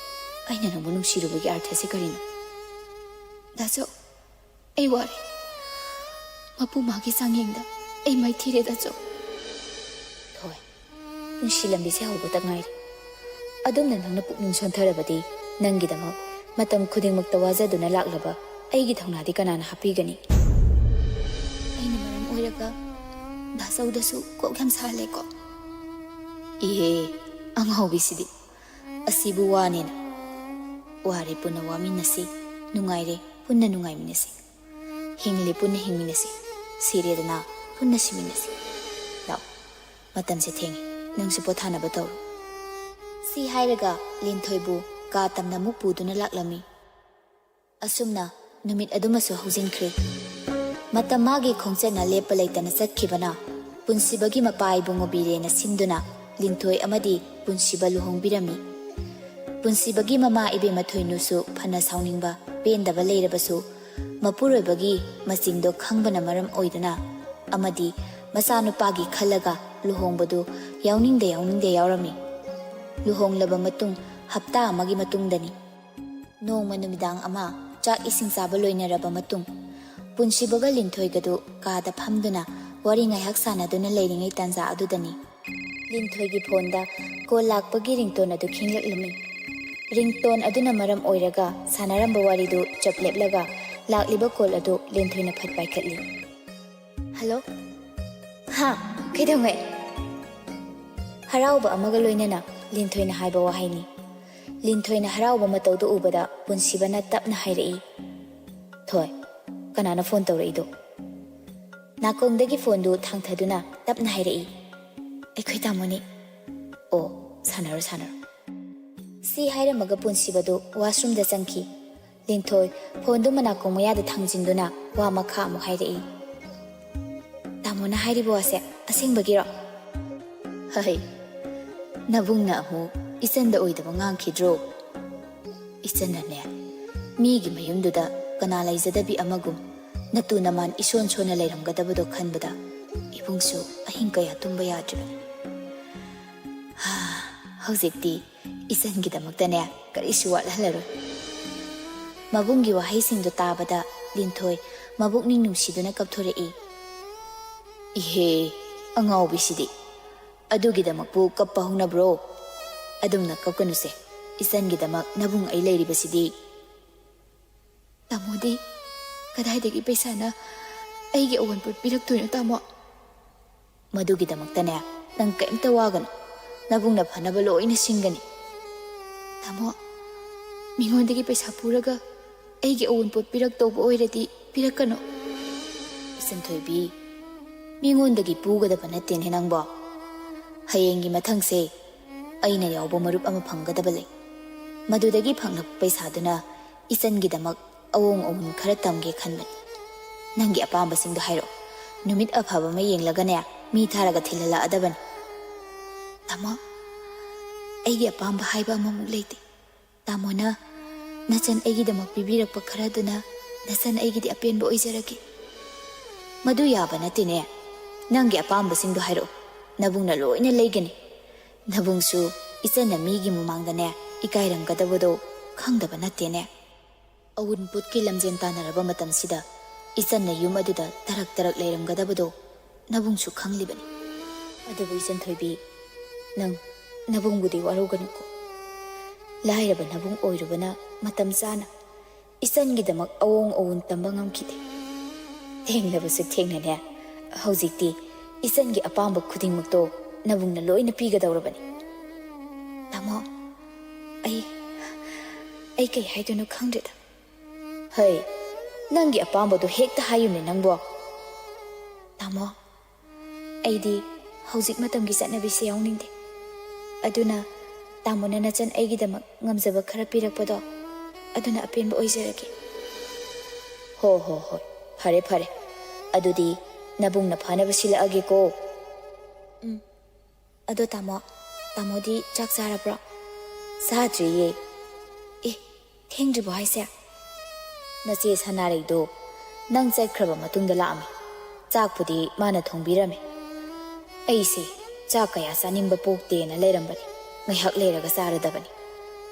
ꯑꯩꯅ ꯅꯪꯕꯨ ꯅꯨꯡꯁꯤꯔꯨꯕꯒꯤ ꯑꯥꯔꯊꯁꯦ ꯀꯔꯤꯅꯣ?" "ꯗꯥꯆꯧ, ꯑꯩ ꯋꯥꯔꯦ꯫ ꯃꯄꯨ ꯃꯥꯒꯤ ꯆꯥꯡꯌꯦꯡꯗ ꯑꯩ ꯃꯥꯏꯊꯤꯔꯦ, ꯗꯥꯆꯧ꯫" "ꯍꯣꯏ, ꯄꯨꯟꯁꯤ ꯂꯝꯕꯤꯁꯦ ꯍꯧꯕꯇ ꯉꯥꯏꯔꯤ꯫ ꯑꯗꯣꯝꯅ ꯅꯪꯅ ꯄꯨꯛꯅꯤꯡ ꯁꯣꯟꯊꯔꯕꯗꯤ ꯅꯪꯒꯤꯗꯃꯛ ꯃꯇꯝ ꯈꯨꯗꯤꯡꯃꯛꯇ ꯋꯥꯖꯗꯨꯅ ꯂꯥꯛꯂꯕ ꯑꯩꯒꯤ ꯊꯧꯅꯥꯗꯤ ꯀꯅꯥꯅ ꯍꯥꯞꯄꯤꯒꯅꯤ?" "ꯑꯩꯅ ꯃꯔꯝ ꯑꯣꯏꯔꯒ ꯗꯥꯆꯧꯗꯁꯨ ꯀꯣꯛ ꯌꯥꯝ ꯁꯥꯍꯜꯂꯦꯀꯣ?" "ꯏꯍꯦ, ꯑꯉꯥꯎꯕꯤꯁꯤꯗꯤ꯫ ꯑꯁꯤꯕꯨ ꯋꯥꯅꯦꯅ? ꯋꯥꯔꯦ ꯄꯨꯟꯅ ꯋꯥꯃꯤꯟꯅꯁꯤ, ꯅꯨꯡꯉꯥꯏꯔꯦ ꯄꯨꯟꯅ ꯅꯨꯡꯉꯥꯏꯃꯤꯟꯅꯁꯤ꯫ ꯍꯤꯡꯂꯤ ꯄꯨꯟꯅ ꯍꯤꯡꯃꯤꯟꯅꯁꯤ, ꯁꯤꯔꯦꯗꯅ ꯄꯨꯟꯅ ꯁꯤꯃꯤꯟꯅꯁꯤ꯫ ꯂꯥꯛꯑꯣ, ꯃꯇꯝꯁꯦ ꯊꯦꯡꯉꯦ, ꯅꯪꯁꯨ ꯄꯣꯊꯥꯅꯕ ꯇꯧꯔꯣ꯫" ꯁꯤ ꯍꯥꯏꯔꯒ ꯂꯤꯟꯊꯣꯏꯕꯨ ꯀꯥ ꯇꯝꯅ ꯑꯃꯨꯛ ꯄꯨꯗꯨꯅ ꯂꯥꯛꯂꯝꯃꯤ꯫ ꯑꯁꯨꯝꯅ ꯅꯨꯃꯤꯠ ꯑꯗꯨꯃꯁꯨ ꯍꯧꯖꯤꯟꯈ꯭ꯔꯦ꯫ ꯃꯇꯝ ꯃꯥꯒꯤ ꯈꯣꯡꯆꯠꯅ ꯂꯦꯞꯄ ꯂꯩꯇꯅ ꯆꯠꯈꯤꯕꯅ ꯄꯨꯟꯁꯤꯕꯒꯤ ꯃꯄꯥ ꯏꯕꯨꯡꯉꯣ ꯕꯤꯔꯦꯅ ꯁꯤꯟꯗꯨꯅ ꯂꯤꯟꯊꯣꯏ ꯑꯃꯗꯤ ꯄꯨꯟꯁꯤꯕ ꯂꯨꯍꯣꯡꯕꯤꯔꯝꯃꯤ꯫ ꯄꯨꯟꯁꯤꯕꯒꯤ ꯃꯃꯥ ꯏꯕꯦꯝꯃ ꯊꯣꯏꯅꯨꯁꯨ ꯐꯅ ꯁꯥꯎꯅꯤꯡꯕ, ꯄꯦꯟꯗꯕ ꯂꯩꯔꯕꯁꯨ, ꯃꯄꯨꯔꯣꯏꯕꯒꯤ ꯃꯆꯤꯡꯗꯣ ꯈꯪꯕꯅ ꯃꯔꯝ ꯑꯣꯏꯗꯨꯅ ꯑꯃꯗꯤ ꯃꯆꯥꯅꯨꯄꯥꯒꯤ ꯈꯜꯂꯒ ꯂꯨꯍꯣꯡꯕꯗꯨ ꯌꯥꯎꯅꯤꯡꯗ ꯌꯥꯎꯅꯤꯡꯗ ꯌꯥꯎꯔꯝꯃꯤ꯫ ꯂꯨꯍꯣꯡꯂꯕ ꯃꯇꯨꯡ ꯍꯞꯇꯥ ꯑꯃꯒꯤ ꯃꯇꯨꯡꯗꯅꯤ꯫ ꯅꯣꯡꯃ ꯅꯨꯃꯤꯗꯥꯡ ꯑꯃ ꯆꯥꯛ ꯏꯁꯤꯡ ꯆꯥꯕ ꯂꯣꯏꯅꯔꯕ ꯃꯇꯨꯡ, ꯄꯨꯟꯁꯤꯕꯒ ꯂꯤꯟꯊꯣꯏꯒꯗꯨ ꯀꯥꯗ ꯐꯝꯗꯨꯅ ꯋꯥꯔꯤ ꯉꯥꯏꯍꯥꯛ ꯁꯥꯟꯅꯗꯨꯅ ꯂꯩꯔꯤꯉꯩ ꯇꯥꯟꯖꯥ ꯑꯗꯨꯗꯅꯤ ꯂꯤꯟꯊꯣꯏꯒꯤ ꯐꯣꯟꯗ ꯀꯣꯜ ꯂꯥꯛꯄꯒꯤ ꯔꯤꯡꯇꯣꯟ ꯑꯗꯨ ꯈꯤꯡꯂꯛꯂꯝꯃꯤ꯫ ꯔꯤꯡꯇꯣꯟ ꯑꯗꯨꯅ ꯃꯔꯝ ꯑꯣꯏꯔꯒ ꯁꯥꯟꯅꯔꯝꯕ ꯋꯥꯔꯤꯗꯨ ꯆꯞ ꯂꯦꯞꯂꯒ ꯂꯥꯛꯂꯤꯕ ꯀꯣꯜ ꯑꯗꯨ ꯂꯤꯟꯊꯣꯏꯅ ꯐꯠ ꯄꯥꯏꯈꯠꯂꯤ꯫ "ꯍꯜꯂꯣ? ꯍꯥ? ꯀꯩꯗꯧꯉꯩ?" ꯍꯔꯥꯎꯕ ꯑꯃꯒ ꯂꯣꯏꯅꯅ ꯂꯤꯟꯊꯣꯏꯅ ꯍꯥꯏꯕ ꯋꯥꯍꯩꯅꯤ꯫ ꯂꯤꯟꯊꯣꯏꯅ ꯍꯔꯥꯎꯕ ꯃꯇꯧꯗꯨ ꯎꯕꯗ ꯄꯨꯟꯁꯤꯕꯅ ꯇꯞꯅ ꯍꯥꯏꯔꯛꯏ, "ꯊꯣꯏ, ꯀꯅꯥꯅ ꯐꯣꯟ ꯇꯧꯔꯛꯏꯗꯣ?" ꯅꯥꯀꯣꯡꯗꯒꯤ ꯐꯣꯟꯗꯨ ꯊꯥꯡꯊꯗꯨꯅ ꯇꯞꯅ ꯍꯥꯏꯔꯛꯏ, "ꯑꯩꯈꯣꯏ ꯇꯥꯃꯣꯅꯤ꯫ ꯑꯣ, ꯁꯥꯟꯅꯔꯣ, ꯁꯥꯟꯅꯔꯣ꯫" ꯁꯤ ꯍꯥꯏꯔꯝꯃꯒ ꯄꯨꯟꯁꯤꯕꯗꯨ ꯋꯥꯁꯔꯨꯝꯗ ꯆꯪꯈꯤ꯫ ꯂꯤꯟꯊꯣꯏ ꯐꯣꯟꯗꯨ ꯃꯅꯥꯀꯣꯡ ꯃꯌꯥꯗ ꯊꯥꯡꯖꯤꯟꯗꯨꯅ ꯋꯥ ꯃꯈꯥ ꯑꯃꯨꯛ ꯍꯥꯏꯔꯛꯏ, "ꯇꯥꯃꯣꯅ ꯍꯥꯏꯔꯤꯕ ꯋꯥꯁꯦ ꯑꯁꯦꯡꯕꯒꯤꯔꯣ?" "ꯍꯩ, ꯅꯕꯨꯡꯅ ꯑꯃꯨꯛ ꯏꯆꯟꯗ ꯑꯣꯏꯗꯕ ꯉꯥꯡꯈꯤꯗ꯭ꯔꯣ?" "ꯏꯆꯟꯅꯅꯦ, ꯃꯤꯒꯤ ꯃꯌꯨꯝꯗꯨꯗ ꯀꯅꯥ ꯂꯩꯖꯗꯕꯤ ꯑꯃꯒꯨꯝ ꯅꯇꯨ ꯅꯃꯥꯟ ꯏꯁꯣꯟ ꯁꯣꯟꯅ ꯂꯩꯔꯝꯒꯗꯕꯗꯣ ꯈꯟꯕꯗ ꯏꯕꯨꯡꯁꯨ ꯑꯍꯤꯡ ꯀꯌꯥ ꯇꯨꯝꯕ ꯌꯥꯗ꯭ꯔꯤꯕꯅꯤ꯫ ꯍꯥ, ꯍꯧꯖꯤꯛꯇꯤ ꯏꯆꯟꯒꯤꯗꯃꯛꯇꯅꯦ ꯀꯔꯤꯁꯨ ꯋꯥꯠꯍꯜꯂꯔꯣꯏ꯫" ꯃꯕꯨꯡꯒꯤ ꯋꯥꯍꯩꯁꯤꯡꯗꯨ ꯇꯥꯕꯗ ꯂꯤꯟꯊꯣꯏ ꯃꯕꯨꯛꯅꯤꯡ ꯅꯨꯡꯁꯤꯗꯨꯅ ꯀꯞꯊꯣꯔꯛꯏ꯫ "ꯏꯍꯦ, ꯑꯉꯥꯎꯕꯤꯁꯤꯗꯤ! ꯑꯗꯨꯒꯤꯗꯃꯛꯄꯨ ꯀꯞꯄ ꯍꯧꯅꯕ꯭ꯔꯣ? ꯑꯗꯨꯝꯅ ꯀꯞꯀꯅꯨꯁꯦ, ꯏꯆꯟꯒꯤꯗꯃꯛ ꯅꯕꯨꯡ ꯑꯩ ꯂꯩꯔꯤꯕꯁꯤꯗꯤ꯫" "ꯇꯥꯃꯣꯗꯤ ꯀꯗꯥꯏꯗꯒꯤ ꯄꯩꯁꯥꯅ ꯑꯩꯒꯤ ꯑꯋꯨꯟꯄꯣꯠ ꯄꯤꯔꯛꯇꯣꯏꯅꯣ, ꯇꯥꯃꯣ?" "ꯃꯗꯨꯒꯤꯗꯃꯛꯇꯅꯦ, ꯅꯪ ꯀꯔꯤꯝꯇ ꯋꯥꯒꯅꯨ꯫ ꯅꯕꯨꯡꯅ ꯐꯅꯕ ꯂꯣꯏꯅ ꯁꯤꯟꯒꯅꯤ꯫" "ꯇꯥꯃꯣ, ꯃꯤꯉꯣꯟꯗꯒꯤ ꯄꯩꯁꯥ ꯄꯨꯔꯒ ꯑꯩꯒꯤ ꯑꯋꯨꯟꯄꯣꯠ ꯄꯤꯔꯛꯇꯧꯕ ꯑꯣꯏꯔꯗꯤ ꯄꯤꯔꯛꯀꯅꯨ꯫" "ꯏꯆꯟꯊꯣꯏꯕꯤ, ꯃꯤꯉꯣꯟꯗꯒꯤ ꯄꯨꯒꯗꯕ ꯅꯠꯇꯦꯅꯦ ꯅꯪꯕꯣ꯫ ꯍꯌꯦꯡꯒꯤ ꯃꯊꯪꯁꯦ ꯑꯩꯅ ꯌꯥꯎꯕ ꯃꯔꯨꯞ ꯑꯃ ꯐꯪꯒꯗꯕ ꯂꯩ꯫ ꯃꯗꯨꯗꯒꯤ ꯐꯪꯂꯛꯄ ꯄꯩꯁꯥꯗꯨꯅ ꯏꯆꯟꯒꯤꯗꯃꯛ ꯑꯑꯣꯡ ꯑꯑꯣꯟ ꯈꯔ ꯇꯝꯒꯦ ꯈꯟꯕꯅꯤ꯫ ꯅꯪꯒꯤ ꯑꯄꯥꯝꯕꯁꯤꯡꯗꯣ ꯍꯥꯏꯔꯛꯑꯣ꯫ ꯅꯨꯃꯤꯠ ꯑꯐꯕ ꯑꯃ ꯌꯦꯡꯂꯒꯅꯦ, ꯃꯤ ꯊꯥꯔꯒ ꯊꯤꯜꯍꯜꯂꯛꯑꯗꯕꯅꯤ꯫" "ꯇꯥꯃꯣ, ꯑꯩꯒꯤ ꯑꯄꯥꯝꯕ ꯍꯥꯏꯕ ꯑꯃꯃꯨꯛ ꯂꯩꯇꯦ꯫ ꯇꯥꯃꯣꯅ ꯅꯆꯟ ꯑꯩꯒꯤꯗꯃꯛ ꯄꯤꯕꯤꯔꯛꯄ ꯈꯔꯗꯨꯅ ꯅꯆꯟ ꯑꯩꯒꯤꯗꯤ ꯑꯄꯦꯟꯕ ꯑꯣꯏꯖꯔꯒꯦ꯫" "ꯃꯗꯨ ꯌꯥꯕ ꯅꯠꯇꯦꯅꯦ꯫ ꯅꯪꯒꯤ ꯑꯄꯥꯝꯕꯁꯤꯡꯗꯣ ꯍꯥꯏꯔꯛꯑꯣ꯫ ꯅꯕꯨꯡꯅ ꯂꯣꯏꯅ ꯂꯩꯒꯅꯤ꯫ ꯅꯕꯨꯡꯁꯨ ꯏꯆꯟꯅ ꯃꯤꯒꯤ ꯃꯃꯥꯡꯗꯅꯦ ꯏꯀꯥꯏꯔꯝꯒꯗꯕꯗꯣ ꯈꯪꯗꯕ ꯅꯠꯇꯦꯅꯦ꯫" ꯑꯋꯨꯟꯄꯣꯠꯀꯤ ꯂꯝꯖꯦꯟ ꯇꯥꯟꯅꯔꯕ ꯃꯇꯝꯁꯤꯗ ꯏꯆꯟꯅ ꯌꯨꯝ ꯑꯗꯨꯗ ꯇꯔꯛ ꯇꯔꯛ ꯂꯩꯔꯝꯒꯗꯕꯗꯣ ꯅꯕꯨꯡꯁꯨ ꯈꯪꯂꯤꯕꯅꯤ꯫ ꯑꯗꯨꯕꯨ ꯏꯆꯟꯊꯣꯏꯕꯤ, ꯅꯪ ꯅꯕꯨꯡꯕꯨꯗꯤ ꯋꯥꯔꯧꯒꯅꯨꯀꯣ꯫ ꯂꯥꯏꯔꯕ ꯅꯕꯨꯡ ꯑꯣꯏꯔꯨꯕꯅ ꯃꯇꯝ ꯆꯥꯅ ꯏꯆꯟꯒꯤꯗꯃꯛ ꯑꯑꯣꯡ ꯑꯑꯣꯟ ꯇꯝꯕ ꯉꯝꯈꯤꯗꯦ꯫ ꯊꯦꯡꯂꯕꯁꯨ ꯊꯦꯡꯅꯅꯦ, ꯍꯧꯖꯤꯛꯇꯤ ꯏꯆꯟꯒꯤ ꯑꯄꯥꯝꯕ ꯈꯨꯗꯤꯡꯃꯛꯇꯣ ꯅꯕꯨꯡꯅ ꯂꯣꯏꯅ ꯄꯤꯒꯗꯧꯔꯕꯅꯤ꯫ ꯇꯥꯃꯣ, ꯑꯩ ꯑꯩ ꯀꯩ ꯍꯥꯏꯗꯣꯏꯅꯣ ꯈꯪꯗ꯭ꯔꯦꯗ꯫ ꯍꯩ, ꯅꯪꯒꯤ ꯑꯄꯥꯝꯕꯗꯣ ꯍꯦꯛꯇ ꯍꯥꯏꯌꯨꯅꯦ ꯅꯪꯕꯣ꯫ ꯇꯥꯃꯣ, ꯑꯩꯗꯤ ꯍꯧꯖꯤꯛ ꯃꯇꯝꯒꯤ ꯆꯠꯅꯕꯤꯁꯦ ꯌꯥꯎꯅꯤꯡꯗꯦ꯫ ꯑꯗꯨꯅ ꯇꯥꯃꯣꯅ ꯅꯆꯟ ꯑꯩꯒꯤꯗꯃꯛ ꯉꯝꯖꯕ ꯈꯔ ꯄꯤꯔꯛꯄꯗꯣ, ꯑꯗꯨꯅ ꯑꯄꯦꯟꯕ ꯑꯣꯏꯖꯔꯒꯦ꯫ ꯍꯣ ꯍꯣ ꯍꯣꯏ, ꯐꯔꯦ ꯐꯔꯦ꯫ ꯑꯗꯨꯗꯤ ꯅꯕꯨꯡꯅ ꯐꯅꯕ ꯁꯤꯜꯂꯛꯑꯒꯦꯀꯣ꯫ ꯎꯝ꯫ ꯑꯗꯣ ꯇꯥꯃꯣ, ꯇꯥꯃꯣꯗꯤ ꯆꯥꯛ ꯆꯥꯔꯕ꯭ꯔꯣ? ꯆꯥꯗ꯭ꯔꯤꯌꯦ꯫ ꯑꯦ, ꯊꯦꯡꯗ꯭ꯔꯤꯕꯣ ꯍꯥꯏꯁꯦ? ꯅꯆꯦ ꯁꯅꯥꯔꯩꯗꯣ ꯅꯪ ꯆꯠꯈ꯭ꯔꯕ ꯃꯇꯨꯡꯗ ꯂꯥꯛꯑꯝꯃꯤ꯫ ꯆꯥꯛꯄꯨꯗꯤ ꯃꯥꯅ ꯊꯣꯡꯕꯤꯔꯝꯃꯤ꯫ ꯑꯩꯁꯦ ꯆꯥꯛ ꯀꯌꯥ ꯆꯥꯅꯤꯡꯕ ꯄꯣꯛꯇꯦꯅ ꯂꯩꯔꯝꯕꯅꯤ꯫ ꯉꯥꯏꯍꯥꯛ ꯂꯩꯔꯒ ꯆꯥꯔꯗꯕꯅꯤ꯫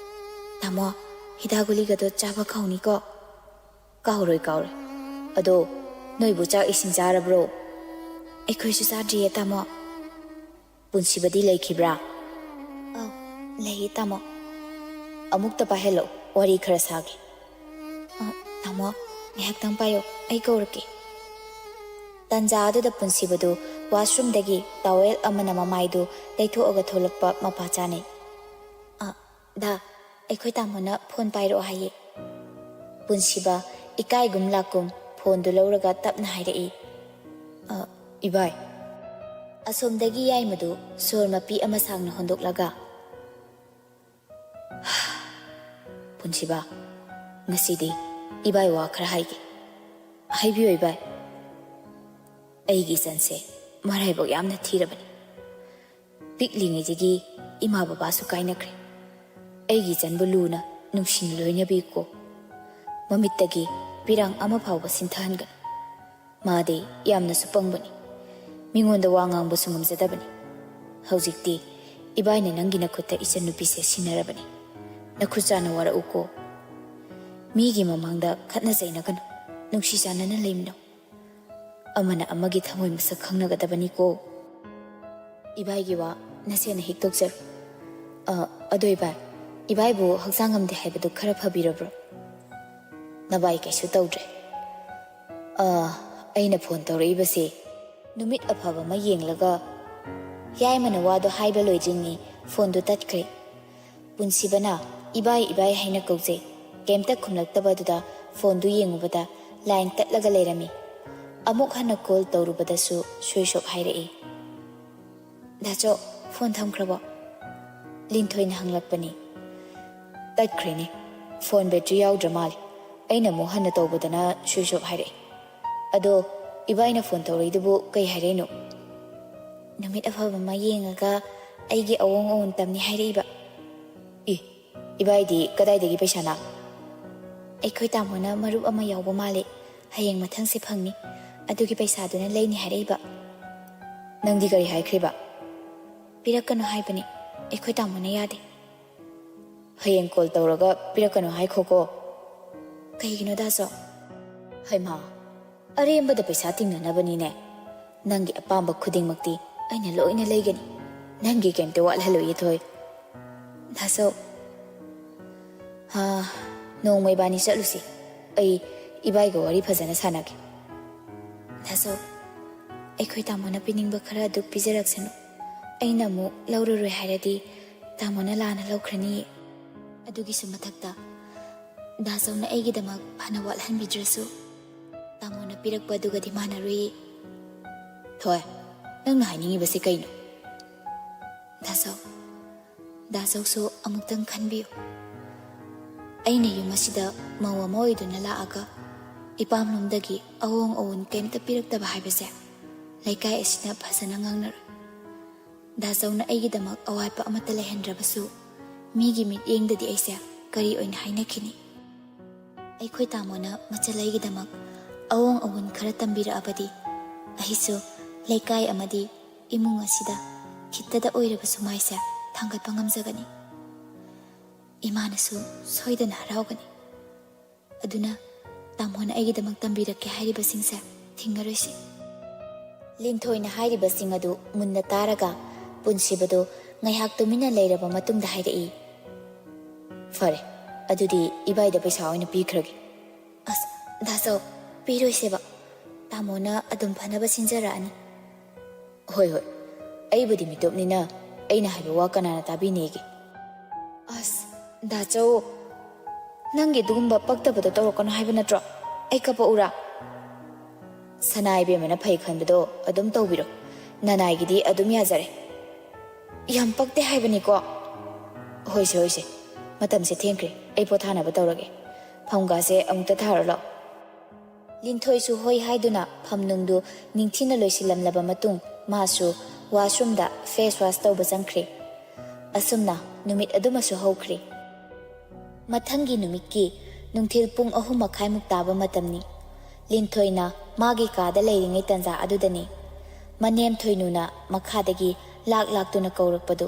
ꯇꯥꯃꯣ, ꯍꯤꯗꯥꯛ ꯒꯨꯂꯤꯒꯗꯣ ꯆꯥꯕ ꯀꯥꯎꯅꯤꯀꯣ꯫ ꯀꯥꯎꯔꯣꯏ, ꯀꯥꯎꯔꯣꯏ꯫ ꯑꯗꯣ ꯅꯣꯏꯕꯨ ꯆꯥꯛ ꯏꯁꯤꯡ ꯆꯥꯔꯕ꯭ꯔꯣ? ꯑꯩꯈꯣꯏꯁꯨ ꯆꯥꯗ꯭ꯔꯤꯌꯦ ꯇꯥꯃꯣ꯫ ꯄꯨꯟꯁꯤꯕꯗꯤ ꯂꯩꯈꯤꯕ꯭ꯔꯥ? ꯑꯧ, ꯂꯩꯌꯦ ꯇꯥꯃꯣ꯫ ꯑꯃꯨꯛꯇ ꯄꯥꯏꯍꯜꯂꯛꯎ, ꯋꯥꯔꯤ ꯈꯔ ꯁꯥꯒꯦ꯫ ꯑ, ꯇꯥꯃꯣ, ꯉꯥꯏꯍꯥꯛꯇꯪ ꯄꯥꯏꯌꯣ, ꯑꯩ ꯀꯧꯔꯛꯀꯦ꯫ ꯇꯟꯖꯥ ꯑꯗꯨꯗ ꯄꯨꯟꯁꯤꯕꯗꯨ ꯋꯥꯁꯔꯨꯝꯗꯒꯤ ꯇꯥꯋꯦꯜ ꯑꯃꯅ ꯃꯃꯥꯏꯗꯨ ꯇꯩꯊꯣꯛꯑꯒ ꯊꯣꯛꯂꯛꯄ ꯃꯄꯥ ꯆꯥꯅꯩ꯫ ꯑ, ꯗꯥ, ꯑꯩꯈꯣꯏ ꯇꯥꯃꯣꯅ ꯐꯣꯟ ꯄꯥꯏꯔꯛꯑꯣ ꯍꯥꯏꯌꯦ꯫ ꯄꯨꯟꯁꯤꯕ ꯏꯀꯥꯏꯒꯨꯝ ꯂꯥꯛꯀꯨꯝ ꯐꯣꯟꯗꯨ ꯂꯧꯔꯒ ꯇꯞꯅ ꯍꯥꯏꯔꯛꯏ, "ꯑ, ꯏꯕꯥꯏ꯫" ꯑꯁꯣꯝꯗꯒꯤ ꯌꯥꯏꯃꯗꯨ ꯁꯣꯔ ꯃꯄꯤ ꯑꯃ ꯁꯥꯡꯅ ꯍꯣꯟꯗꯣꯛꯂꯒ, "ꯄꯨꯟꯁꯤꯕ, ꯉꯁꯤꯗꯤ ꯏꯕꯥꯏ ꯋꯥ ꯈꯔ ꯍꯥꯏꯒꯦ꯫" "ꯍꯥꯏꯕꯤꯌꯨ ꯏꯕꯥꯏ꯫" "ꯑꯩꯒꯤ ꯏꯆꯟꯁꯦ ꯃꯔꯥꯏꯕꯛ ꯌꯥꯝꯅ ꯊꯤꯔꯕꯅꯤ꯫ ꯄꯤꯛꯂꯤꯉꯩꯗꯒꯤ ꯏꯃꯥ ꯕꯕꯥꯁꯨ ꯀꯥꯏꯅꯈ꯭ꯔꯦ꯫ ꯑꯩꯒꯤ ꯏꯆꯟꯕꯨ ꯂꯨꯅ ꯅꯨꯡꯁꯤꯅ ꯂꯣꯏꯅꯕꯤꯌꯨꯀꯣ꯫ ꯃꯃꯤꯠꯇꯒꯤ ꯄꯤꯔꯥꯡ ꯑꯃ ꯐꯥꯎꯕ ꯁꯤꯟꯊꯍꯟꯒꯅꯨ꯫ ꯃꯥꯗꯤ ꯌꯥꯝꯅꯁꯨ ꯄꯪꯕꯅꯤ꯫ ꯃꯤꯉꯣꯟꯗ ꯋꯥ ꯉꯥꯡꯕꯁꯨ ꯉꯝꯖꯗꯕꯅꯤ꯫ ꯍꯧꯖꯤꯛꯇꯤ ꯏꯕꯥꯏꯅ ꯅꯪꯒꯤ ꯅꯈꯨꯠꯇ ꯏꯆꯟꯅꯨꯄꯤꯁꯦ ꯁꯤꯟꯅꯔꯕꯅꯤ꯫ ꯅꯈꯨꯠ ꯆꯥꯅ ꯋꯥꯔꯛꯎꯀꯣ꯫ ꯃꯤꯒꯤ ꯃꯃꯥꯡꯗ ꯈꯠꯅ ꯆꯩꯅꯒꯅꯨ꯫ ꯅꯨꯡꯁꯤ ꯆꯥꯟꯅꯅ ꯂꯩꯃꯤꯟꯅꯧ꯫ ꯑꯃꯅ ꯑꯃꯒꯤ ꯊꯃꯣꯏ ꯃꯁꯛ ꯈꯪꯅꯒꯗꯕꯅꯤꯀꯣ꯫" "ꯏꯕꯥꯏꯒꯤ ꯋꯥ ꯅꯁꯦꯅ ꯍꯤꯛꯇꯣꯛꯆꯔꯣ꯫ ꯑ, ꯑꯗꯣ ꯏꯕꯥꯏ, ꯏꯕꯥꯏꯕꯨ ꯍꯛꯆꯥꯡ ꯉꯝꯗꯦ ꯍꯥꯏꯕꯗꯨ ꯈꯔ ꯐꯕꯤꯔꯕ꯭ꯔꯣ?" "ꯅꯕꯥꯏ ꯀꯩꯁꯨ ꯇꯧꯗ꯭ꯔꯦ꯫ ꯑ, ꯑꯩꯅ ꯐꯣꯟ ꯇꯧꯔꯛꯏꯕꯁꯦ ꯅꯨꯃꯤꯠ ꯑꯐꯕ ꯑꯃ ꯌꯦꯡꯂꯒ", ꯌꯥꯏꯃꯅ ꯋꯥꯗꯣ ꯍꯥꯏꯕ ꯂꯣꯏꯗ꯭ꯔꯤꯉꯩ ꯐꯣꯟꯗꯨ ꯇꯠꯈ꯭ꯔꯦ꯫ ꯄꯨꯟꯁꯤꯕꯅ "ꯏꯕꯥꯏ, ꯏꯕꯥꯏ" ꯍꯥꯏꯅ ꯀꯧꯖꯩ꯫ ꯀꯩꯝꯇ ꯈꯨꯝꯂꯛꯇꯕꯗꯨꯗ ꯐꯣꯟꯗꯨ ꯌꯦꯡꯉꯨꯕꯗ ꯂꯥꯏꯟ ꯇꯠꯂꯒ ꯂꯩꯔꯝꯃꯤ꯫ ꯑꯃꯨꯛ ꯍꯟꯅ ꯀꯣꯜ ꯇꯧꯔꯨꯕꯗꯁꯨ ꯁ꯭ꯋꯤꯆ ꯑꯣꯐ ꯍꯥꯏꯔꯛꯏ꯫ "ꯗꯥꯆꯧ, ꯐꯣꯟ ꯊꯝꯈ꯭ꯔꯕꯣ?" ꯂꯤꯟꯊꯣꯏꯅ ꯍꯪꯂꯛꯄꯅꯤ꯫ "ꯇꯠꯈ꯭ꯔꯦꯅꯦ, ꯐꯣꯟ ꯕꯦꯇ꯭ꯔꯤ ꯌꯥꯎꯗ꯭ꯔ ꯃꯥꯜꯂꯦ꯫ ꯑꯩꯅ ꯑꯃꯨꯛ ꯍꯟꯅ ꯇꯧꯕꯗꯅ ꯁ꯭ꯋꯤꯆ ꯑꯣꯐ ꯍꯥꯏꯔꯛꯏ꯫ ꯑꯗꯣ ꯏꯕꯥꯏꯅ ꯐꯣꯟ ꯇꯧꯔꯛꯏꯗꯨꯕꯨ ꯀꯩ ꯍꯥꯏꯔꯛꯏꯅꯣ?" "ꯅꯨꯃꯤꯠ ꯑꯐꯕ ꯑꯃ ꯌꯦꯡꯉꯒ ꯑꯩꯒꯤ ꯑꯑꯣꯡ ꯑꯑꯣꯟ ꯇꯝꯅꯤ ꯍꯥꯏꯔꯛꯏꯕ꯫" "ꯏ, ꯏꯕꯥꯏꯗꯤ ꯀꯗꯥꯏꯗꯒꯤ ꯄꯩꯁꯥꯅ?" "ꯑꯩꯈꯣꯏ ꯇꯥꯃꯣꯅ ꯃꯔꯨꯞ ꯑꯃ ꯌꯥꯎꯕ ꯃꯥꯜꯂꯦ, ꯍꯌꯦꯡ ꯃꯊꯪꯁꯦ ꯐꯪꯅꯤ, ꯑꯗꯨꯒꯤ ꯄꯩꯁꯥꯗꯨꯅ ꯂꯩꯅꯤ ꯍꯥꯏꯔꯛꯏꯕ꯫" "ꯅꯪꯗꯤ ꯀꯔꯤ ꯍꯥꯏꯈ꯭ꯔꯤꯕ?" "ꯄꯤꯔꯛꯀꯅꯨ ꯍꯥꯏꯕꯅꯤ, ꯑꯩꯈꯣꯏ ꯇꯥꯃꯣꯅ ꯌꯥꯗꯦ꯫" "ꯍꯌꯦꯡ ꯀꯣꯜ ꯇꯧꯔꯒ ꯄꯤꯔꯛꯀꯅꯨ ꯍꯥꯏꯈꯣꯀꯣ꯫" "ꯀꯩꯒꯤꯅꯣ ꯗꯥꯆꯧ?" "ꯍꯩꯃꯥ, ꯑꯔꯦꯝꯕꯗ ꯄꯩꯁꯥ ꯇꯤꯡꯅꯅꯕꯅꯤꯅꯦ꯫ ꯅꯪꯒꯤ ꯑꯄꯥꯝꯕ ꯈꯨꯗꯤꯡꯃꯛꯇꯤ ꯑꯩꯅ ꯂꯣꯏꯅ ꯂꯩꯒꯅꯤ꯫ ꯅꯪꯒꯤ ꯀꯩꯝꯇ ꯋꯥꯠꯍꯜꯂꯣꯏꯌꯦ ꯊꯣꯏ꯫" "ꯗꯥꯆꯧ, ꯍꯥ, ꯅꯣꯡꯃ ꯏꯕꯥꯅꯤ ꯆꯠꯂꯨꯁꯤ꯫ ꯑꯩ ꯏꯕꯥꯏꯒ ꯋꯥꯔꯤ ꯐꯖꯅ ꯁꯥꯟꯅꯒꯦ꯫" "ꯗꯥꯆꯧ, ꯑꯩꯈꯣꯏ ꯇꯥꯃꯣꯅ ꯄꯤꯅꯤꯡꯕ ꯈꯔ ꯑꯗꯨ ꯄꯤꯖꯔꯛꯁꯅꯨ꯫ ꯑꯩꯅ ꯑꯃꯨꯛ ꯂꯧꯔꯔꯣꯏ ꯍꯥꯏꯔꯗꯤ ꯇꯥꯃꯣꯅ ꯂꯥꯟꯅ ꯂꯧꯈ꯭ꯔꯅꯤꯌꯦ꯫ ꯑꯗꯨꯒꯤꯁꯨ ꯃꯊꯛꯇ ꯗꯥꯆꯧꯅ ꯑꯩꯒꯤꯗꯃꯛ ꯐꯅ ꯋꯥꯠꯍꯟꯕꯤꯗ꯭ꯔꯁꯨ ꯇꯥꯃꯣꯅ ꯄꯤꯔꯛꯄ ꯑꯗꯨꯒꯗꯤ ꯃꯥꯟꯅꯔꯣꯏꯌꯦ꯫" "ꯊꯣꯏ, ꯅꯪꯅ ꯍꯥꯏꯅꯤꯡꯉꯤꯕꯁꯤ ꯀꯩꯅꯣ?" "ꯗꯥꯆꯧ, ꯗꯥꯆꯧꯁꯨ ꯑꯃꯨꯛꯇꯪ ꯈꯟꯕꯤꯌꯨ꯫ ꯑꯩꯅ ꯌꯨꯝ ꯑꯁꯤꯗ ꯃꯧ ꯑꯃ ꯑꯣꯏꯗꯨꯅ ꯂꯥꯛꯑꯒ ꯏꯄꯥꯝꯂꯣꯝꯗꯒꯤ ꯑꯑꯣꯡ ꯑꯑꯣꯟ ꯀꯩꯝꯇ ꯄꯤꯔꯛꯇꯕ ꯍꯥꯏꯕꯁꯦ ꯂꯩꯀꯥꯏ ꯑꯁꯤꯅ ꯐꯖꯅ ꯉꯥꯡꯅꯔꯣꯏ꯫ ꯗꯥꯆꯧꯅ ꯑꯩꯒꯤꯗꯃꯛ ꯑꯋꯥꯠꯄ ꯑꯃꯠꯇ ꯂꯩꯍꯟꯗ꯭ꯔꯕꯁꯨ ꯃꯤꯒꯤ ꯃꯤꯠꯌꯦꯡꯗꯗꯤ ꯑꯩꯁꯦ ꯀꯔꯤ ꯑꯣꯏꯅ ꯍꯥꯏꯅꯈꯤꯅꯤ? ꯑꯩꯈꯣꯏ ꯇꯥꯃꯣꯅ ꯃꯆꯜ ꯑꯩꯒꯤꯗꯃꯛ ꯑꯑꯣꯡ ꯑꯑꯣꯟ ꯈꯔ ꯇꯝꯕꯤꯔꯛꯑꯕꯗꯤ ꯑꯩꯁꯨ ꯂꯩꯀꯥꯏ ꯑꯃꯗꯤ ꯏꯃꯨꯡ ꯑꯁꯤꯗ ꯈꯤꯇꯗ ꯑꯣꯏꯔꯕꯁꯨ ꯃꯥꯏꯁꯦ ꯊꯥꯡꯒꯠꯄ ꯉꯝꯖꯒꯅꯤ꯫ ꯏꯃꯥꯅꯁꯨ ꯁꯣꯏꯗꯅ ꯍꯔꯥꯎꯒꯅꯤ꯫ ꯑꯗꯨꯅ ꯇꯥꯃꯣꯅ ꯑꯩꯒꯤꯗꯃꯛ ꯇꯝꯕꯤꯔꯛꯀꯦ ꯍꯥꯏꯔꯤꯕꯁꯤꯡꯁꯦ ꯊꯤꯡꯉꯔꯣꯏꯁꯤ꯫" ꯂꯤꯟꯊꯣꯏꯅ ꯍꯥꯏꯔꯤꯕꯁꯤꯡ ꯑꯗꯨ ꯃꯨꯟꯅ ꯇꯥꯔꯒ ꯄꯨꯟꯁꯤꯕꯗꯨ ꯉꯥꯏꯍꯥꯛ ꯇꯨꯃꯤꯟꯅ ꯂꯩꯔꯕ ꯃꯇꯨꯡꯗ ꯍꯥꯏꯔꯛꯏ, "ꯐꯔꯦ, ꯑꯗꯨꯗꯤ ꯏꯕꯥꯏꯗ ꯄꯩꯁꯥ ꯑꯣꯏꯅ ꯄꯤꯈ꯭ꯔꯒꯦ꯫" "ꯑꯁ, ꯗꯥꯆꯧ, ꯄꯤꯔꯣꯏꯁꯦꯕ꯫ ꯇꯥꯃꯣꯅ ꯑꯗꯨꯝ ꯐꯅꯕ ꯁꯤꯟꯖꯔꯛꯑꯅꯤ꯫" "ꯍꯣꯏ, ꯍꯣꯏ, ꯑꯩꯕꯨꯗꯤ ꯃꯤꯇꯣꯞꯅꯤꯅ ꯑꯩꯅ ꯍꯥꯏꯕ ꯋꯥ ꯀꯅꯥꯅ ꯇꯥꯕꯤꯅꯦꯒꯦ?" ꯑꯁ, ꯗꯥꯆꯧ, ꯅꯪꯒꯤ ꯑꯗꯨꯒꯨꯝꯕ ꯄꯛꯇꯕꯗꯣ ꯇꯧꯔꯛꯀꯅꯨ ꯍꯥꯏꯕ ꯅꯠꯇ꯭ꯔꯣ? ꯑꯩ ꯀꯞꯄꯛꯎꯔꯥ? ꯁꯅꯥ ꯏꯕꯦꯝꯃꯅ ꯐꯩ ꯈꯟꯕꯗꯣ ꯑꯗꯨꯝ ꯇꯧꯕꯤꯔꯣ꯫ ꯅꯅꯥꯏꯒꯤꯗꯤ ꯑꯗꯨꯝ ꯌꯥꯖꯔꯦ꯫ ꯌꯥꯝ ꯄꯛꯇꯦ ꯍꯥꯏꯕꯅꯤꯀꯣ꯫ ꯍꯣꯏꯁꯦ, ꯍꯣꯏꯁꯦ, ꯃꯇꯝꯁꯦ ꯊꯦꯡꯈ꯭ꯔꯦ, ꯑꯩ ꯄꯣꯊꯥꯅꯕ ꯇꯧꯔꯒꯦ꯫ ꯐꯝꯒꯥꯁꯦ ꯑꯃꯨꯛꯇ ꯊꯥꯔꯣ ꯂꯥꯛꯑꯣ꯫ ꯂꯤꯟꯊꯣꯏꯁꯨ ꯍꯣꯏ ꯍꯥꯏꯗꯨꯅ ꯐꯝꯅꯨꯡꯗꯨ ꯅꯤꯡꯊꯤꯅ ꯂꯣꯏꯁꯤꯜꯂꯝꯂꯕ ꯃꯇꯨꯡ ꯃꯥꯁꯨ ꯋꯥꯁꯔꯨꯝꯗ ꯐꯦꯁ ꯋꯥꯁ ꯇꯧꯕ ꯆꯪꯈ꯭ꯔꯦ꯫ ꯑꯁꯨꯝꯅ ꯅꯨꯃꯤꯠ ꯑꯗꯨꯃꯁꯨ ꯍꯧꯈ꯭ꯔꯦ꯫ ꯃꯊꯪꯒꯤ ꯅꯨꯃꯤꯠꯀꯤ ꯅꯨꯡꯊꯤꯜ ꯄꯨꯡ ꯑꯍꯨꯝ ꯃꯈꯥꯏꯃꯨꯛ ꯇꯥꯕ ꯃꯇꯝꯅꯤ꯫ ꯂꯤꯟꯊꯣꯏꯅ ꯃꯥꯒꯤ ꯀꯥꯗ ꯂꯩꯔꯤꯉꯩ ꯇꯟꯖꯥ ꯑꯗꯨꯗꯅꯤ ꯃꯅꯦꯝ ꯊꯣꯏꯅꯨꯅ ꯃꯈꯥꯗꯒꯤ ꯂꯥꯛ ꯂꯥꯛꯇꯨꯅ ꯀꯧꯔꯛꯄꯗꯨ꯫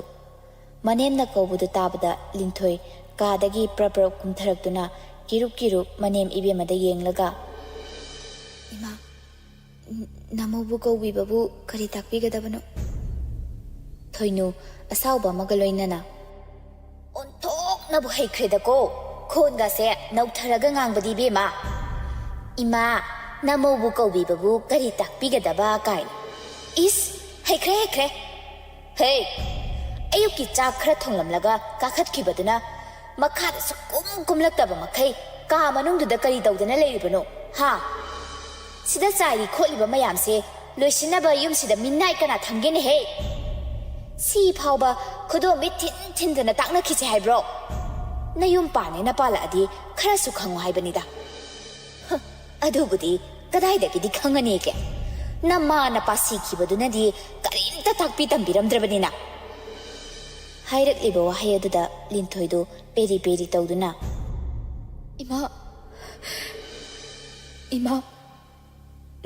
ꯃꯅꯦꯝꯅ ꯀꯧꯕꯗꯨ ꯇꯥꯕꯗ ꯂꯤꯟꯊꯣꯏ ꯀꯥꯗꯒꯤ ꯄ꯭ꯔꯞ ꯄ꯭ꯔꯞ ꯀꯨꯝꯊꯔꯛꯇꯨꯅ ꯀꯤꯔꯨꯞ ꯀꯤꯔꯨꯞ ꯃꯅꯦꯝ ꯏꯕꯦꯝꯃꯗ ꯌꯦꯡꯂꯒ, "ꯏꯃꯥ, ꯅ-, ꯅꯃꯧꯕꯨ ꯀꯧꯕꯤꯕꯕꯨ ꯀꯔꯤ ꯇꯥꯛꯄꯤꯒꯗꯕꯅꯣ?" ꯊꯣꯏꯅꯨ ꯑꯁꯥꯎꯕ ꯑꯃꯒ ꯂꯣꯏꯅꯅ, "ꯑꯣꯟꯊꯣꯛꯅꯕꯨ ꯍꯩꯈ꯭ꯔꯦꯗꯀꯣ, ꯈꯣꯟꯒꯁꯦ ꯅꯧꯊꯔꯒ ꯉꯥꯡꯕꯗꯤ ꯏꯕꯦꯝꯃ꯫ ꯏꯃꯥ, ꯅꯃꯧꯕꯨ ꯀꯧꯕꯤꯕꯕꯨ ꯀꯔꯤ ꯇꯥꯛꯄꯤꯒꯗꯕ ꯀꯥꯏꯅ꯫ ꯏꯁ, ꯍꯩꯈ꯭ꯔꯦ, ꯍꯩꯈ꯭ꯔꯦ꯫ ꯍꯦ, ꯑꯌꯨꯛꯀꯤ ꯆꯥꯛ ꯈꯔ ꯊꯣꯡꯂꯝꯂꯒ ꯀꯥꯈꯠꯈꯤꯕꯗꯨꯅ ꯃꯈꯥꯗ ꯁꯨꯛꯀꯨꯝ ꯀꯨꯝꯂꯛꯇꯕ ꯃꯈꯩ ꯀꯥ ꯃꯅꯨꯡꯗꯨꯗ ꯀꯔꯤ ꯇꯧꯗꯅ ꯂꯩꯔꯤꯕꯅꯣ, ꯍꯥ? ꯁꯤꯗ ꯆꯥꯏꯔꯤ ꯈꯣꯠꯂꯤꯕ ꯃꯌꯥꯝꯁꯦ ꯂꯣꯏꯁꯤꯟꯅꯕ ꯌꯨꯝꯁꯤꯗ ꯃꯤꯅꯥꯏ ꯀꯅꯥ ꯊꯝꯒꯦꯅꯦꯍꯦ? ꯁꯤ ꯐꯥꯎꯕ ꯈꯨꯗꯣꯝꯕꯤ ꯊꯤꯟ ꯊꯤꯟꯗꯅ ꯇꯥꯛꯅꯈꯤꯁꯦ ꯍꯥꯏꯕ꯭ꯔꯣ? ꯅꯌꯨꯝ ꯄꯥꯟꯅꯦꯅ ꯄꯥꯜꯂꯛꯑꯗꯤ ꯈꯔꯁꯨ ꯈꯪꯉꯨ ꯍꯥꯏꯕꯅꯤꯗ꯫ ꯍ, ꯑꯗꯨꯕꯨꯗꯤ ꯀꯗꯥꯏꯗꯒꯤꯗꯤ ꯈꯪꯉꯅꯤꯒꯦ? ꯅꯃꯥ ꯅꯄꯥ ꯁꯤꯈꯤꯕꯗꯨꯅꯗꯤ ꯀꯔꯤꯝꯇ ꯇꯥꯛꯄꯤ ꯇꯝꯕꯤꯔꯝꯗ꯭ꯔꯕꯅꯤꯅ꯫" ꯍꯥꯏꯔꯛꯂꯤꯕ ꯋꯥꯍꯩ ꯑꯗꯨꯗ ꯂꯤꯟꯊꯣꯏꯗꯨ ꯄꯦꯔꯤ ꯄꯦꯔꯤ ꯇꯧꯗꯨꯅ, "ꯏꯃꯥ, ꯏꯃꯥ,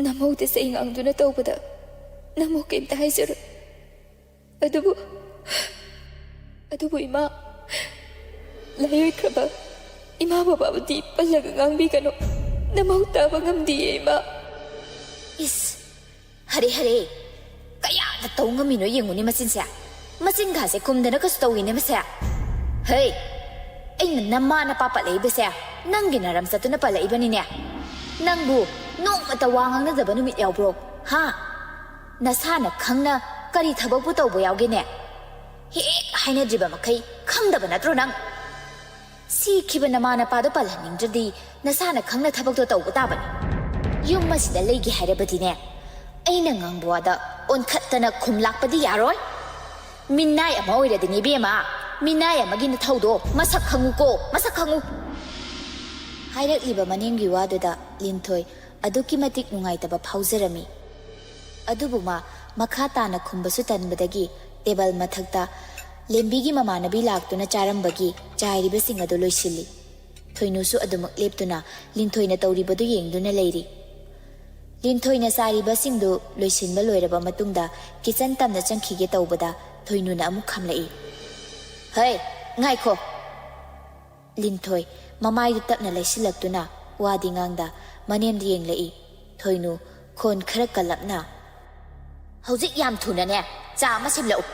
ꯅꯃꯧꯗ ꯆꯩ ꯉꯥꯡꯗꯨꯅ ꯇꯧꯕꯗ ꯅꯃꯧ ꯀꯩꯝꯇ ꯍꯥꯏꯖꯔꯣꯏ꯫ ꯑꯗꯨꯕꯨ, ꯑꯗꯨꯕꯨ ꯏꯃꯥ, ꯂꯥꯏꯑꯣꯏꯈ꯭ꯔꯕ ꯏꯃꯥ ꯕꯕꯥꯕꯨꯗꯤ ꯄꯜꯂꯒ ꯉꯥꯡꯕꯤꯒꯅꯨ꯫ ꯅꯃꯧ ꯇꯥꯕ ꯉꯝꯗꯤꯌꯦ ꯏꯃꯥ꯫" ꯏꯁ, ꯍꯔꯦ ꯍꯔꯦ, ꯀꯌꯥꯗ ꯇꯧ ꯉꯝꯃꯤꯅꯣ ꯌꯦꯡꯉꯨꯅꯦ ꯃꯆꯤꯟꯁꯦ꯫ ꯃꯆꯤꯟꯒꯥꯁꯦ ꯈꯨꯝꯗꯅ ꯀꯁꯨ ꯇꯧꯏꯅꯦ ꯃꯁꯦ꯫ ꯍꯩ, ꯑꯩꯅ ꯅꯃꯥ ꯅꯄꯥ ꯄꯜꯂꯛꯏꯕꯁꯦ ꯅꯪꯒꯤ ꯅꯔꯝ ꯆꯠꯇꯨꯅ ꯄꯜꯂꯛꯏꯕꯅꯤꯅꯦ꯫ ꯅꯪꯕꯨ ꯅꯣꯡꯃꯇ ꯋꯥ ꯉꯥꯡꯅꯗꯕ ꯅꯨꯃꯤꯠ ꯌꯥꯎꯕ꯭ꯔꯣ? ꯍꯥ? ꯅꯁꯥꯅ ꯈꯪꯅ ꯀꯔꯤ ꯊꯕꯛꯄꯨ ꯇꯧꯕ ꯌꯥꯎꯒꯦꯅꯦ? ꯍꯦꯛ ꯍꯥꯏꯅꯗ꯭ꯔꯤꯕ ꯃꯈꯩ ꯈꯪꯗꯕ ꯅꯠꯇ꯭ꯔꯣ ꯅꯪ? ꯁꯤꯈꯤꯕ ꯅꯃꯥ ꯅꯄꯥꯗꯣ ꯄꯜꯍꯟꯅꯤꯡꯗ꯭ꯔꯗꯤ ꯅꯁꯥꯅ ꯈꯪꯅ ꯊꯕꯛꯇꯣ ꯇꯧꯕ ꯇꯥꯕꯅꯤ꯫ ꯌꯨꯝ ꯑꯁꯤꯗ ꯂꯩꯒꯦ ꯍꯥꯏꯔꯕꯗꯤꯅꯦ, ꯑꯩꯅ ꯉꯥꯡꯕ ꯋꯥꯗ ꯑꯣꯟꯈꯠꯇꯅ ꯈꯨꯝ ꯂꯥꯛꯄꯗꯤ ꯌꯥꯔꯣꯏ꯫ ꯃꯤꯅꯥꯏ ꯑꯃ ꯑꯣꯏꯔꯗꯤꯅꯦ ꯏꯕꯦꯝꯃ, ꯃꯤꯅꯥꯏ ꯑꯃꯒꯤ ꯅꯊꯧꯗꯣ ꯃꯁꯛ ꯈꯪꯉꯨꯀꯣ, ꯃꯁꯛ ꯈꯪꯉꯨ꯫ ꯍꯥꯏꯔꯛꯂꯤꯕ ꯃꯅꯦꯝꯒꯤ ꯋꯥꯗꯨꯗ ꯂꯤꯟꯊꯣꯏ ꯑꯗꯨꯛꯀꯤ ꯃꯇꯤꯛ ꯅꯨꯡꯉꯥꯏꯇꯕ ꯐꯥꯎꯖꯔꯝꯃꯤ꯫ ꯑꯗꯨꯕꯨ ꯃꯥ ꯃꯈꯥ ꯇꯥꯅ ꯈꯨꯝꯕꯁꯨ ꯇꯟꯕꯗꯒꯤ ꯇꯦꯕꯜ ꯃꯊꯛꯇ ꯂꯦꯝꯕꯤꯒꯤ ꯃꯃꯥꯟꯅꯕꯤ ꯂꯥꯛꯇꯨꯅ ꯆꯥꯔꯝꯕꯒꯤ ꯆꯥꯏꯔꯤꯕꯁꯤꯡ ꯑꯗꯨ ꯂꯣꯏꯁꯤꯜꯂꯤ꯫ ꯊꯣꯏꯅꯨꯁꯨ ꯑꯗꯨꯃꯛ ꯂꯦꯞꯇꯨꯅ ꯂꯤꯟꯊꯣꯏꯅ ꯇꯧꯔꯤꯕꯗꯨ ꯌꯦꯡꯗꯨꯅ ꯂꯩꯔꯤ꯫ ꯂꯤꯟꯊꯣꯏꯅ ꯆꯥꯔꯤꯕꯁꯤꯡꯗꯨ ꯂꯣꯏꯁꯤꯟꯕ ꯂꯣꯏꯔꯕ ꯃꯇꯨꯡꯗ ꯀꯤꯆꯟ ꯇꯝꯅ ꯆꯪꯈꯤꯒꯦ ꯇꯧꯕꯗ ꯊꯣꯏꯅꯨꯅ ꯑꯃꯨꯛ ꯈꯥꯝꯂꯛꯏ꯫ "ꯍꯩ, ꯉꯥꯏꯈꯣ!" ꯂꯤꯟꯊꯣꯏ ꯃꯃꯥꯏꯗꯨ ꯇꯞꯅ ꯂꯩꯁꯤꯜꯂꯛꯇꯨꯅ ꯋꯥꯗꯤ ꯉꯥꯡꯗ ꯃꯅꯦꯝꯗ ꯌꯦꯡꯂꯛꯏ꯫ ꯊꯣꯏꯅꯨ ꯈꯣꯟ ꯈꯔ ꯀꯜꯂꯞꯅ, "ꯍꯧꯖꯤꯛ ꯌꯥꯝ ꯊꯨꯅꯅꯦ ꯆꯥ ꯑꯃ ꯁꯤꯝꯂꯛꯎ!"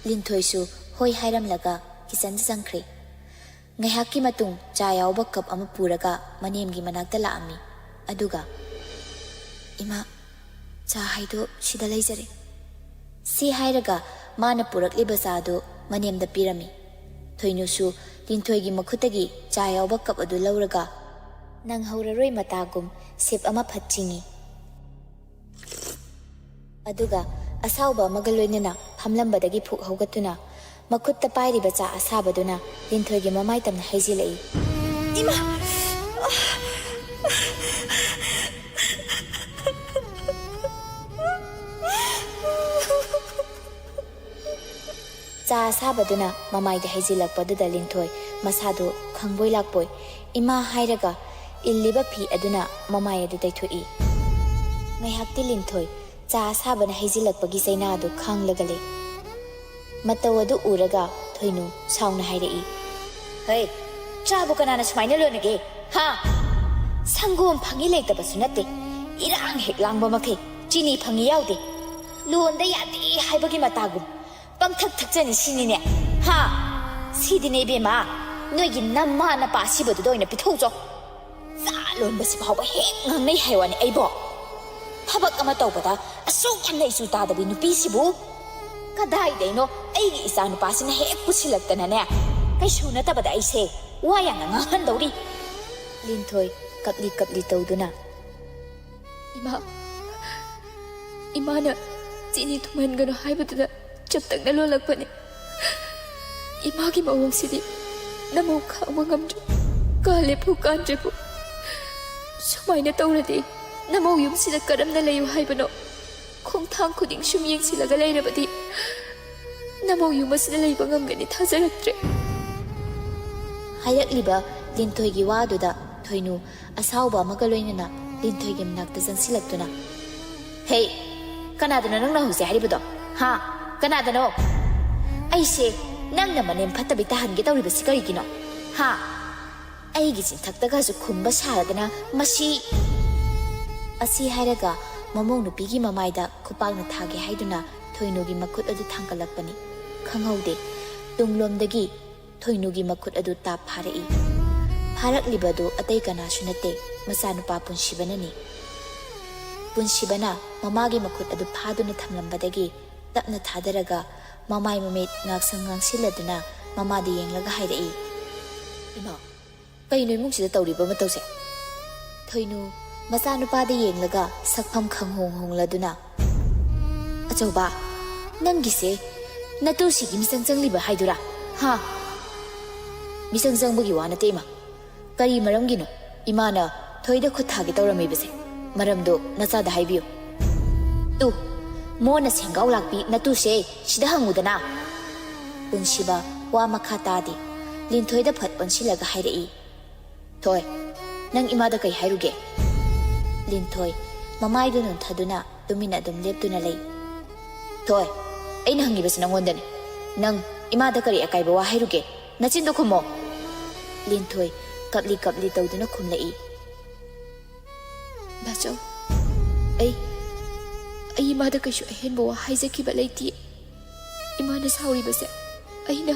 ꯂꯤꯟꯊꯣꯏꯁꯨ ꯍꯣꯏ ꯍꯥꯏꯔꯝꯂꯒ ꯀꯤꯆꯟꯗ ꯆꯪꯈ꯭ꯔꯦ꯫ ꯉꯥꯏꯍꯥꯛꯀꯤ ꯃꯇꯨꯡ ꯆꯥ ꯌꯥꯎꯕ ꯀꯞ ꯑꯃ ꯄꯨꯔꯒ ꯃꯅꯦꯝꯒꯤ ꯃꯅꯥꯛꯇ ꯂꯥꯛꯑꯝꯃꯤ꯫ ꯑꯗꯨꯒ, "ꯏꯃꯥ, ꯆꯥ ꯍꯥꯏꯗꯣ ꯁꯤꯗ ꯂꯩꯖꯔꯦ꯫" ꯁꯤ ꯍꯥꯏꯔꯒ ꯃꯥꯅ ꯄꯨꯔꯛꯂꯤꯕ ꯆꯥꯗꯨ ꯃꯅꯦꯝꯗ ꯄꯤꯔꯝꯃꯤ꯫ ꯊꯣꯏꯅꯨꯁꯨ ꯂꯤꯟꯊꯣꯏꯒꯤ ꯃꯈꯨꯠꯇꯒꯤ ꯆꯥ ꯌꯥꯎꯕ ꯀꯞ ꯑꯗꯨ ꯂꯧꯔꯒ, "ꯅꯪ ꯍꯧꯔꯔꯣꯏ ꯃꯇꯥꯒꯨꯝ ꯁꯤꯞ ꯑꯃ ꯐꯠ ꯆꯤꯡꯏ꯫" ꯑꯗꯨꯒ ꯑꯁꯥꯎꯕ ꯑꯃꯒ ꯂꯣꯏꯅꯅ ꯐꯝꯂꯝꯕꯗꯒꯤ ꯐꯨꯛ ꯍꯧꯒꯠꯇꯨꯅ ꯃꯈꯨꯠꯇ ꯄꯥꯏꯔꯤꯕ ꯆꯥ ꯑꯁꯥꯕꯗꯨꯅ ꯂꯤꯟꯊꯣꯏꯒꯤ ꯃꯃꯥꯏ ꯇꯝꯅ ꯍꯩꯖꯤꯜꯂꯛꯏ꯫ "ꯏꯃꯥ!" ꯆꯥ ꯑꯁꯥꯕꯗꯨꯅ ꯃꯃꯥꯏꯗ ꯍꯩꯖꯤꯜꯂꯛꯄꯗꯨꯗ ꯂꯤꯟꯊꯣꯏ ꯃꯁꯥꯗꯨ ꯈꯪꯕꯣꯏ ꯂꯥꯛꯄꯣꯏ "ꯏꯃꯥ" ꯍꯥꯏꯔꯒ ꯏꯜꯂꯤꯕ ꯐꯤ ꯑꯗꯨꯅ ꯃꯃꯥꯏ ꯑꯗꯨ ꯇꯩꯊꯣꯛꯏ꯫ ꯉꯥꯏꯍꯥꯛꯇꯤ ꯂꯤꯟꯊꯣꯏ ꯆꯥ ꯑꯁꯥꯕꯅ ꯍꯩꯖꯤꯜꯂꯛꯄꯒꯤ ꯆꯩꯅꯥ ꯑꯗꯨ ꯈꯥꯡꯂꯒ ꯂꯩ꯫ ꯃꯇꯧ ꯑꯗꯨ ꯎꯔꯒ ꯊꯣꯏꯅꯨ ꯁꯥꯎꯅ ꯍꯥꯏꯔꯛꯏ, "ꯍꯩ, ꯆꯥꯕꯨ ꯀꯅꯥꯅ ꯁꯨꯃꯥꯏꯅ ꯂꯣꯟꯅꯒꯦ? ꯍꯥ? ꯁꯪꯒꯣꯝ ꯐꯪꯉꯤ ꯂꯩꯇꯕꯁꯨ ꯅꯠꯇꯦ꯫ ꯏꯔꯥꯡ ꯍꯦꯛ ꯂꯥꯡꯕ ꯃꯈꯩ ꯆꯤꯅꯤ ꯐꯪꯉꯤ ꯌꯥꯎꯗꯦ꯫ ꯂꯣꯟꯗ ꯌꯥꯗꯦ ꯍꯥꯏꯕꯒꯤ ꯃꯇꯥꯒꯨꯝ ꯄꯪꯊꯛ ꯊꯛꯆꯅꯤ ꯁꯤꯅꯤꯅꯦ? ꯍꯥ? ꯁꯤꯗꯤꯅꯦ ꯏꯕꯦꯝꯃ, ꯅꯣꯏꯒꯤ ꯅꯃꯥ ꯅꯄꯥ ꯑꯁꯤꯕꯗꯨꯗ ꯑꯣꯏꯅ ꯄꯤꯊꯣꯛꯆꯧ꯫ ꯆꯥ ꯂꯣꯟꯕꯁꯤ ꯐꯥꯎꯕ ꯍꯦꯛ ꯉꯥꯡꯅꯩ ꯍꯥꯏ ꯋꯥꯅꯤ ꯑꯩꯕꯣ꯫ ꯊꯕꯛ ꯑꯃ ꯇꯧꯕꯗ ꯑꯁꯨꯛ ꯌꯥꯝꯅ ꯏꯆꯨ ꯇꯥꯗꯕꯤ ꯅꯨꯄꯤꯁꯤꯕꯨ!" "ꯀꯗꯥꯏꯗꯩꯅꯣ? ꯑꯩꯒꯤ ꯏꯆꯥꯅꯨꯄꯥꯁꯤꯅ ꯍꯦꯛ ꯄꯨꯁꯤꯜꯂꯛꯇꯅꯅꯦ, ꯀꯩꯁꯨ ꯅꯠꯇꯕꯗ ꯑꯩꯁꯦ ꯋꯥ ꯌꯥꯝꯅ ꯉꯥꯡꯍꯟꯗꯧꯔꯤ꯫" ꯂꯤꯟꯊꯣꯏ ꯀꯞꯂꯤ ꯀꯞꯂꯤ ꯇꯧꯗꯨꯅ, "ꯏꯃꯥ, ꯏꯃꯥꯅ ꯆꯤꯅꯤ ꯊꯨꯝꯍꯟꯒꯅꯨ ꯍꯥꯏꯕꯗꯨꯗ ꯆꯞꯇꯛꯅ ꯂꯣꯜꯂꯛꯄꯅꯤ꯫ ꯏꯃꯥꯒꯤ ꯃꯑꯣꯡꯁꯤꯗꯤ ꯅꯃꯧ ꯈꯥꯡꯕ ꯉꯝꯗ꯭ꯔꯦ꯫ ꯀꯥꯂꯦ ꯐꯨ ꯀꯥꯟꯗ꯭ꯔꯦ ꯐꯨ꯫ ꯁꯨꯃꯥꯏꯅ ꯇꯧꯔꯗꯤ ꯅꯃꯧ ꯌꯨꯝꯁꯤꯗ ꯀꯔꯝꯅ ꯂꯩꯌꯨ ꯍꯥꯏꯕꯅꯣ? ꯈꯣꯡꯊꯥꯡ ꯈꯨꯗꯤꯡ ꯁꯨꯝ ꯌꯦꯡꯁꯤꯜꯂꯒ ꯂꯩꯔꯕꯗꯤ ꯅꯃꯧ ꯌꯨꯝ ꯑꯁꯤꯗ ꯂꯩꯕ ꯉꯝꯒꯅꯤ ꯊꯥꯖꯔꯛꯇ꯭ꯔꯦ꯫" ꯍꯥꯏꯔꯛꯂꯤꯕ ꯂꯤꯟꯊꯣꯏꯒꯤ ꯋꯥꯗꯨꯗ ꯊꯣꯏꯅꯨ ꯑꯁꯥꯎꯕ ꯑꯃꯒ ꯂꯣꯏꯅꯅ ꯂꯤꯟꯊꯣꯏꯒꯤ ꯃꯅꯥꯛꯇ ꯆꯪꯁꯤꯜꯂꯛꯇꯨꯅ, "ꯍꯦ, ꯀꯅꯥꯗꯅꯣ ꯅꯪꯅ ꯍꯧꯖꯤꯛ ꯍꯥꯏꯔꯤꯕꯗꯣ? ꯍꯥ? ꯀꯅꯥꯗꯅꯣ? ꯑꯩꯁꯦ ꯅꯪꯅ ꯃꯅꯦꯝ ꯐꯠꯇꯕꯤ ꯇꯥꯍꯟꯒꯦ ꯇꯧꯔꯤꯕꯁꯤ ꯀꯔꯤꯒꯤꯅꯣ? ꯍꯥ? ꯑꯩꯒꯤ ꯆꯤꯟꯊꯛꯇꯒꯁꯨ ꯈꯨꯝꯕ ꯁꯥꯔꯗꯅ ꯃꯁꯤ!" ꯑꯁꯤ ꯍꯥꯏꯔꯒ ꯃꯃꯧ ꯅꯨꯄꯤꯒꯤ ꯃꯃꯥꯏꯗ ꯈꯨꯄꯥꯛꯅ ꯊꯥꯒꯦ ꯍꯥꯏꯗꯨꯅ ꯊꯣꯏꯅꯨꯒꯤ ꯃꯈꯨꯠ ꯑꯗꯨ ꯊꯥꯡꯒꯠꯂꯛꯄꯅꯤ꯫ ꯈꯪꯍꯧꯗꯦ, ꯇꯨꯡꯂꯣꯝꯗꯒꯤ ꯊꯣꯏꯅꯨꯒꯤ ꯃꯈꯨꯠ ꯑꯗꯨ ꯇꯥꯞ ꯐꯥꯔꯛꯏ꯫ ꯐꯥꯔꯛꯂꯤꯕꯗꯨ ꯑꯇꯩ ꯀꯅꯥꯁꯨ ꯅꯠꯇꯦ, ꯃꯆꯥꯅꯨꯄꯥ ꯄꯨꯟꯁꯤꯕꯅꯅꯤ꯫ ꯄꯨꯟꯁꯤꯕꯅ ꯃꯃꯥꯒꯤ ꯃꯈꯨꯠ ꯑꯗꯨ ꯐꯥꯗꯨꯅ ꯊꯝꯂꯝꯕꯗꯒꯤ ꯇꯞꯅ ꯊꯥꯗꯔꯒ ꯃꯃꯥꯏ ꯃꯃꯤꯠ ꯉꯥꯛꯁꯪ ꯉꯥꯡꯁꯤꯜꯂꯗꯨꯅ ꯃꯃꯥꯗ ꯌꯦꯡꯂꯒ ꯍꯥꯏꯔꯛꯏ, "ꯏꯃꯥ, ꯀꯩꯅꯣ ꯏꯃꯨꯡꯁꯤꯗ ꯇꯧꯔꯤꯕ ꯃꯇꯧꯁꯦ?" ꯊꯣꯏꯅꯨ ꯃꯆꯥꯅꯨꯄꯥꯗ ꯌꯦꯡꯂꯒ ꯁꯛꯐꯝ ꯈꯪꯍꯣꯡ ꯍꯣꯡꯂꯗꯨꯅ, "ꯑꯆꯧꯕ, ꯅꯪꯒꯤꯁꯦ ꯅꯇꯨꯁꯤꯒꯤ ꯃꯤꯆꯪ ꯆꯪꯂꯤꯕ ꯍꯥꯏꯗꯨꯔꯥ? ꯍꯥ?" "ꯃꯤꯆꯪ ꯆꯪꯕꯒꯤ ꯋꯥ ꯅꯠꯇꯦ, ꯏꯃꯥ꯫ ꯀꯔꯤ ꯃꯔꯝꯒꯤꯅꯣ ꯏꯃꯥꯅ ꯊꯣꯏꯗ ꯈꯨꯠ ꯊꯥꯒꯦ ꯇꯧꯔꯝꯃꯤꯕꯁꯦ? ꯃꯔꯝꯗꯣ ꯅꯆꯥꯗ ꯍꯥꯏꯕꯤꯌꯨ꯫ ꯇꯨ, ꯃꯣꯟꯅ ꯁꯦꯡꯒꯥꯎ ꯂꯥꯛꯄꯤ ꯅꯇꯨꯁꯦ ꯁꯤꯗ ꯍꯪꯉꯨꯗꯅ꯫" ꯄꯨꯟꯁꯤꯕ ꯋꯥ ꯃꯈꯥ ꯇꯥꯗꯦ꯫ ꯂꯤꯟꯊꯣꯏꯗ ꯐꯠ ꯑꯣꯟꯁꯤꯜꯂꯒ ꯍꯥꯏꯔꯛꯏ, "ꯊꯣꯏ, ꯅꯪ ꯏꯃꯥꯗ ꯀꯩ ꯍꯥꯏꯔꯨꯒꯦ?" ꯂꯤꯟꯊꯣꯏ ꯃꯃꯥꯏꯗꯨ ꯅꯣꯟꯊꯗꯨꯅ ꯇꯨꯃꯤꯟꯅ ꯑꯗꯨꯝ ꯂꯦꯞꯇꯨꯅ ꯂꯩ꯫ "ꯊꯣꯏ, ꯑꯩꯅ ꯍꯪꯉꯤꯕꯁꯤ ꯅꯪꯉꯣꯟꯗꯅꯤ꯫ ꯅꯪ ꯏꯃꯥꯗ ꯀꯔꯤ ꯑꯀꯥꯏꯕ ꯋꯥ ꯍꯥꯏꯔꯨꯒꯦ? ꯅꯆꯤꯟꯗꯣ ꯈꯨꯝꯃꯣ!" ꯂꯤꯟꯊꯣꯏ ꯀꯞꯂꯤ ꯀꯞꯂꯤ ꯇꯧꯗꯨꯅ ꯈꯨꯝꯂꯛꯏ, "ꯕꯥꯆꯧ, ꯑꯩ, ꯑꯩ ꯏꯃꯥꯗ ꯀꯩꯁꯨ ꯑꯍꯦꯟꯕ ꯋꯥ ꯍꯥꯏꯖꯈꯤꯕ ꯂꯩꯇꯦ꯫ ꯏꯃꯥꯅ ꯁꯥꯎꯔꯤꯕꯁꯦ ꯑꯩꯅ꯫"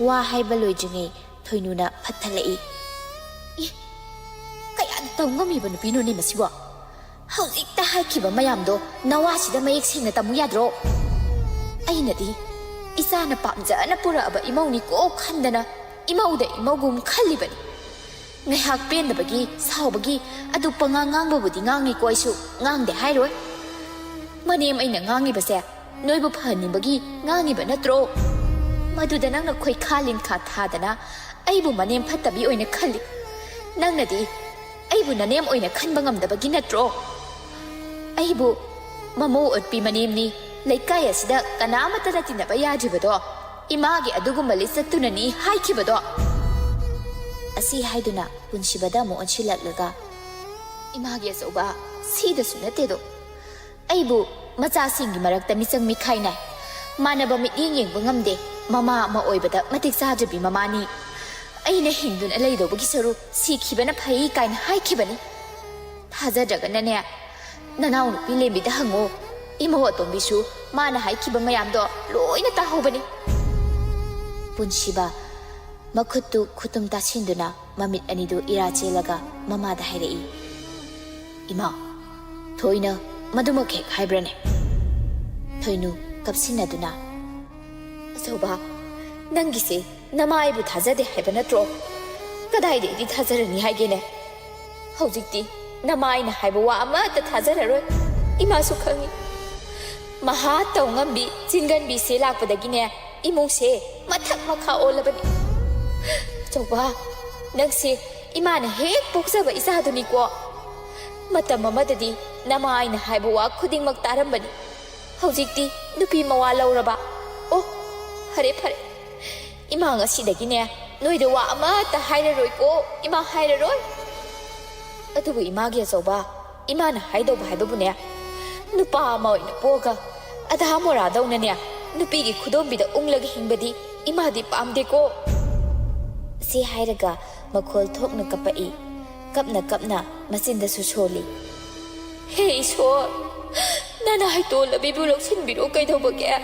ꯋꯥ ꯍꯥꯏꯕ ꯂꯣꯏꯗ꯭ꯔꯤꯉꯩ ꯊꯣꯏꯅꯨꯅ ꯐꯠꯊꯜꯂꯛꯏ꯫ "ꯏ, ꯀꯌꯥꯗ ꯇꯧ ꯉꯝꯃꯤꯕ ꯅꯨꯄꯤꯅꯣꯅꯦ ꯃꯁꯤꯕꯣ? ꯍꯧꯖꯤꯛꯇ ꯍꯥꯏꯈꯤꯕ ꯃꯌꯥꯝꯗꯣ ꯅꯋꯥꯁꯤꯗ ꯃꯌꯦꯛ ꯁꯦꯡꯅ ꯇꯝꯃꯨ ꯌꯥꯗ꯭ꯔꯣ? ꯑꯩꯅꯗꯤ ꯏꯆꯥꯅ ꯄꯥꯝꯖꯅ ꯄꯨꯔꯛꯑꯕ ꯏꯃꯧꯅꯤꯀꯣ ꯈꯟꯗꯅ ꯏꯃꯧꯗ ꯏꯃꯧꯒꯨꯝ ꯈꯜꯂꯤꯕꯅꯤ꯫ ꯉꯥꯏꯍꯥꯛ ꯄꯦꯟꯗꯕꯒꯤ, ꯁꯥꯎꯕꯒꯤ ꯑꯗꯨ ꯄꯉꯥꯡ ꯉꯥꯡꯕꯕꯨꯗꯤ ꯉꯥꯡꯉꯤꯀꯣ, ꯑꯩꯁꯨ ꯉꯥꯡꯗꯦ ꯍꯥꯏꯔꯣꯏ꯫ ꯃꯅꯦꯝ, ꯑꯩꯅ ꯉꯥꯡꯉꯤꯕꯁꯦ ꯅꯣꯏꯕꯨ ꯐꯍꯟꯅꯤꯡꯕꯒꯤ ꯉꯥꯡꯉꯤꯕ ꯅꯠꯇ꯭ꯔꯣ? ꯃꯗꯨꯗ ꯅꯪꯅ ꯈꯣꯏꯈꯥ ꯂꯤꯟꯈꯥ ꯊꯥꯗꯅ ꯑꯩꯕꯨ ꯃꯅꯦꯝ ꯐꯠꯇꯕꯤ ꯑꯣꯏꯅ ꯈꯜꯂꯤ꯫ ꯅꯪꯅꯗꯤ ꯑꯩꯕꯨ ꯅꯅꯦꯝ ꯑꯣꯏꯅ ꯈꯟꯕ ꯉꯝꯗꯕꯒꯤ ꯅꯠꯇ꯭ꯔꯣ? ꯑꯩꯕꯨ ꯃꯃꯧ ꯑꯣꯠꯄꯤ ꯃꯅꯦꯝꯅꯤ, ꯂꯩꯀꯥꯏ ꯑꯁꯤꯗ ꯀꯅꯥꯃꯠꯇꯅ ꯇꯤꯟꯅꯕ ꯌꯥꯗ꯭ꯔꯤꯕꯗꯣ ꯏꯃꯥꯒꯤ ꯑꯗꯨꯒꯨꯝꯕ ꯂꯤꯆꯠꯇꯨꯅꯅꯤ ꯍꯥꯏꯈꯤꯕꯗꯣ꯫ ꯑꯁꯤ ꯍꯥꯏꯗꯨꯅ ꯄꯨꯟꯁꯤꯕꯗ ꯑꯃꯨꯛ ꯑꯣꯟꯁꯤꯜꯂꯛꯂꯒ, "ꯏꯃꯥꯒꯤ ꯑꯆꯧꯕ, ꯁꯤꯗꯁꯨ ꯅꯠꯇꯦꯗꯣ꯫ ꯑꯩꯕꯨ ꯃꯆꯥꯁꯤꯡꯒꯤ ꯃꯔꯛꯇ ꯃꯤꯆꯪ ꯃꯤꯈꯥꯏ ꯅꯥꯏ꯫ ꯃꯥꯟꯅꯕ ꯃꯤꯠꯌꯦꯡ ꯌꯦꯡꯕ ꯉꯝꯗꯦ꯫ ꯃꯃꯥ ꯑꯃ ꯑꯣꯏꯕꯗ ꯃꯇꯤꯛ ꯆꯥꯗ꯭ꯔꯕꯤ ꯃꯃꯥꯅꯤ꯫ ꯑꯩꯅ ꯍꯤꯡꯗꯨꯅ ꯂꯩꯗꯧꯕꯒꯤ ꯁꯔꯨꯛ ꯁꯤꯈꯤꯕꯅ ꯐꯩ" ꯀꯥꯏꯅ ꯍꯥꯏꯈꯤꯕꯅꯤ꯫ ꯊꯥꯖꯗ꯭ꯔꯒꯅꯅꯦ, ꯅꯅꯥꯎꯅꯨꯄꯤ ꯂꯦꯝꯕꯤꯗ ꯍꯪꯉꯨ꯫ ꯏꯃꯧ ꯑꯇꯣꯝꯕꯤꯁꯨ ꯃꯥꯅ ꯍꯥꯏꯈꯤꯕ ꯃꯌꯥꯝꯗꯣ ꯂꯣꯏꯅ ꯇꯥꯍꯧꯕꯅꯤ꯫ ꯄꯨꯟꯁꯤꯕ ꯃꯈꯨꯠꯇꯨ ꯈꯨꯇꯨꯝ ꯇꯥꯁꯤꯟꯗꯨꯅ ꯃꯃꯤꯠ ꯑꯅꯤꯗꯨ ꯏꯔꯥ ꯆꯦꯜꯂꯒ ꯃꯃꯥꯗ ꯍꯥꯏꯔꯛꯏ, "ꯏꯃꯥ, ꯊꯣꯏꯅ ꯃꯗꯨꯃꯛ ꯍꯦꯛ ꯍꯥꯏꯕ꯭ꯔꯅꯦ?" ꯊꯣꯏꯅꯨ ꯀꯞꯁꯤꯟꯅꯗꯨꯅ, "ꯑꯆꯧꯕ, ꯅꯪꯒꯤꯁꯦ ꯅꯃꯥ ꯑꯩꯕꯨ ꯊꯥꯖꯗꯦ ꯍꯥꯏꯕ ꯅꯠꯇ꯭ꯔꯣ? ꯀꯗꯥꯏꯗꯒꯤꯗꯤ ꯊꯥꯖꯔꯅꯤ ꯍꯥꯏꯒꯦꯅꯦ? ꯍꯧꯖꯤꯛꯇꯤ ꯅꯃꯥ ꯑꯩꯅ ꯍꯥꯏꯕ ꯋꯥ ꯑꯃꯠꯇ ꯊꯥꯖꯔꯔꯣꯏ꯫ ꯏꯃꯥꯁꯨ ꯈꯪꯉꯤ꯫ ꯃꯍꯥ ꯇꯧ ꯉꯝꯕꯤ, ꯆꯤꯟꯒꯟꯕꯤꯁꯦ ꯂꯥꯛꯄꯗꯒꯤꯅꯦ, ꯏꯃꯨꯡꯁꯦ ꯃꯊꯛ ꯃꯈꯥ ꯑꯣꯜꯂꯕꯅꯤ꯫ ꯑꯆꯧꯕ, ꯅꯪꯁꯦ ꯏꯃꯥꯅ ꯍꯦꯛ ꯄꯣꯛꯆꯕ ꯏꯆꯥꯗꯨꯅꯤꯀꯣ꯫ ꯃꯇꯝ ꯑꯃꯗꯗꯤ ꯅꯃꯥ ꯑꯩꯅ ꯍꯥꯏꯕ ꯋꯥ ꯈꯨꯗꯤꯡꯃꯛ ꯇꯥꯔꯝꯕꯅꯤ꯫ ꯍꯧꯖꯤꯛꯇꯤ ꯅꯨꯄꯤ ꯃꯋꯥ ꯂꯧꯔꯕ? ꯑꯣ, ꯐꯔꯦ, ꯐꯔꯦ꯫ ꯏꯃꯥ ꯉꯁꯤꯗꯒꯤꯅꯦ ꯅꯣꯏꯗ ꯋꯥ ꯑꯃꯠꯇ ꯍꯥꯏꯔꯔꯣꯏꯀꯣ, ꯏꯃꯥ, ꯍꯥꯏꯔꯔꯣꯏ꯫ ꯑꯗꯨꯕꯨ ꯏꯃꯥꯒꯤ ꯑꯆꯧꯕ, ꯏꯃꯥꯅ ꯍꯥꯏꯗꯧꯕ ꯍꯥꯏꯕꯕꯨꯅꯦ, ꯅꯨꯄꯥ ꯑꯃ ꯑꯣꯏꯅ ꯄꯣꯛꯑꯒ ꯑꯙꯥ ꯃꯣꯔꯥꯗꯧꯅꯅꯦ ꯅꯨꯄꯤꯒꯤ ꯈꯨꯗꯣꯝꯕꯤꯗ ꯎꯪꯂꯒ ꯍꯤꯡꯕꯗꯤ ꯏꯃꯥꯗꯤ ꯄꯥꯝꯗꯦꯀꯣ꯫" ꯑꯁꯤ ꯍꯥꯏꯔꯒ ꯃꯈꯣꯜ ꯊꯣꯛꯅ ꯀꯞꯄꯛꯏ꯫ ꯀꯞꯅ ꯀꯞꯅ ꯃꯆꯤꯟꯗꯁꯨ ꯁꯣꯜꯂꯤ꯫ "ꯍꯦ ꯏꯁꯣꯔ, ꯅꯅꯥꯏꯇꯣꯜꯂꯕꯤꯕꯨ ꯂꯧꯁꯤꯟꯕꯤꯔꯣ ꯀꯩꯗꯧꯕꯒꯦ?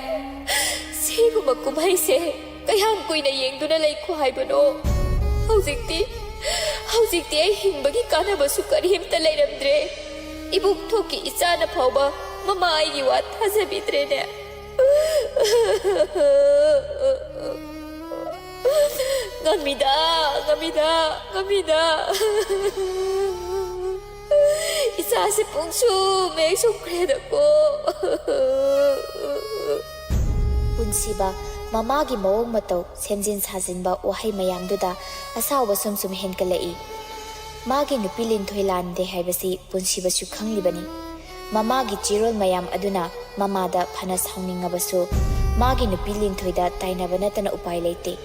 ꯁꯤꯒꯨꯝꯕ ꯀꯨꯝꯍꯩꯁꯦ ꯀꯌꯥꯝ ꯀꯨꯏꯅ ꯌꯦꯡꯗꯨꯅ ꯂꯩꯈꯣ ꯍꯥꯏꯕꯅꯣ? ꯍꯧꯖꯤꯛꯇꯤ, ꯍꯧꯖꯤꯛꯇꯤ ꯑꯩ ꯍꯤꯡꯕꯒꯤ ꯀꯥꯟꯅꯕꯁꯨ ꯀꯔꯤꯝꯇ ꯂꯩꯔꯝꯗ꯭ꯔꯦ꯫ ꯏꯕꯨꯡꯊꯣꯛꯀꯤ ꯏꯆꯥꯅ ꯐꯥꯎꯕ ꯃꯃꯥ ꯑꯩꯒꯤ ꯋꯥ ꯊꯥꯖꯕꯤꯗ꯭ꯔꯦꯅꯦ꯫" ꯉꯝꯃꯤꯗ, ꯉꯝꯃꯤꯗ, ꯉꯝꯃꯤꯗ꯫ ꯏꯆꯥꯁꯦ ꯄꯨꯡꯁꯨꯝ ꯍꯦꯛ ꯁꯨꯝꯈ꯭ꯔꯦꯗꯀꯣ꯫ ꯄꯨꯟꯁꯤꯕ ꯃꯃꯥꯒꯤ ꯃꯑꯣꯡ ꯃꯇꯧ, ꯁꯦꯝꯖꯤꯟ ꯁꯥꯖꯤꯟꯕ ꯋꯥꯍꯩ ꯃꯌꯥꯝꯗꯨꯗ ꯑꯁꯥꯎꯕ ꯁꯨꯝ ꯁꯨꯝ ꯍꯦꯟꯀꯠꯂꯛꯏ꯫ ꯃꯥꯒꯤ ꯅꯨꯄꯤ ꯂꯤꯟꯊꯣꯏ ꯂꯥꯟꯗꯦ ꯍꯥꯏꯕꯁꯤ ꯄꯨꯟꯁꯤꯕꯁꯨ ꯈꯪꯂꯤꯕꯅꯤ꯫ ꯃꯃꯥꯒꯤ ꯆꯦꯔꯣꯜ ꯃꯌꯥꯝ ꯑꯗꯨꯅ ꯃꯃꯥꯗ ꯐꯅ ꯁꯥꯎꯅꯤꯡꯉꯕꯁꯨ, ꯃꯥꯒꯤ ꯅꯨꯄꯤ ꯂꯤꯟꯊꯣꯏꯗ ꯇꯥꯏꯅꯕ ꯅꯠꯇꯅ ꯎꯄꯥꯏ ꯂꯩꯇꯦ꯫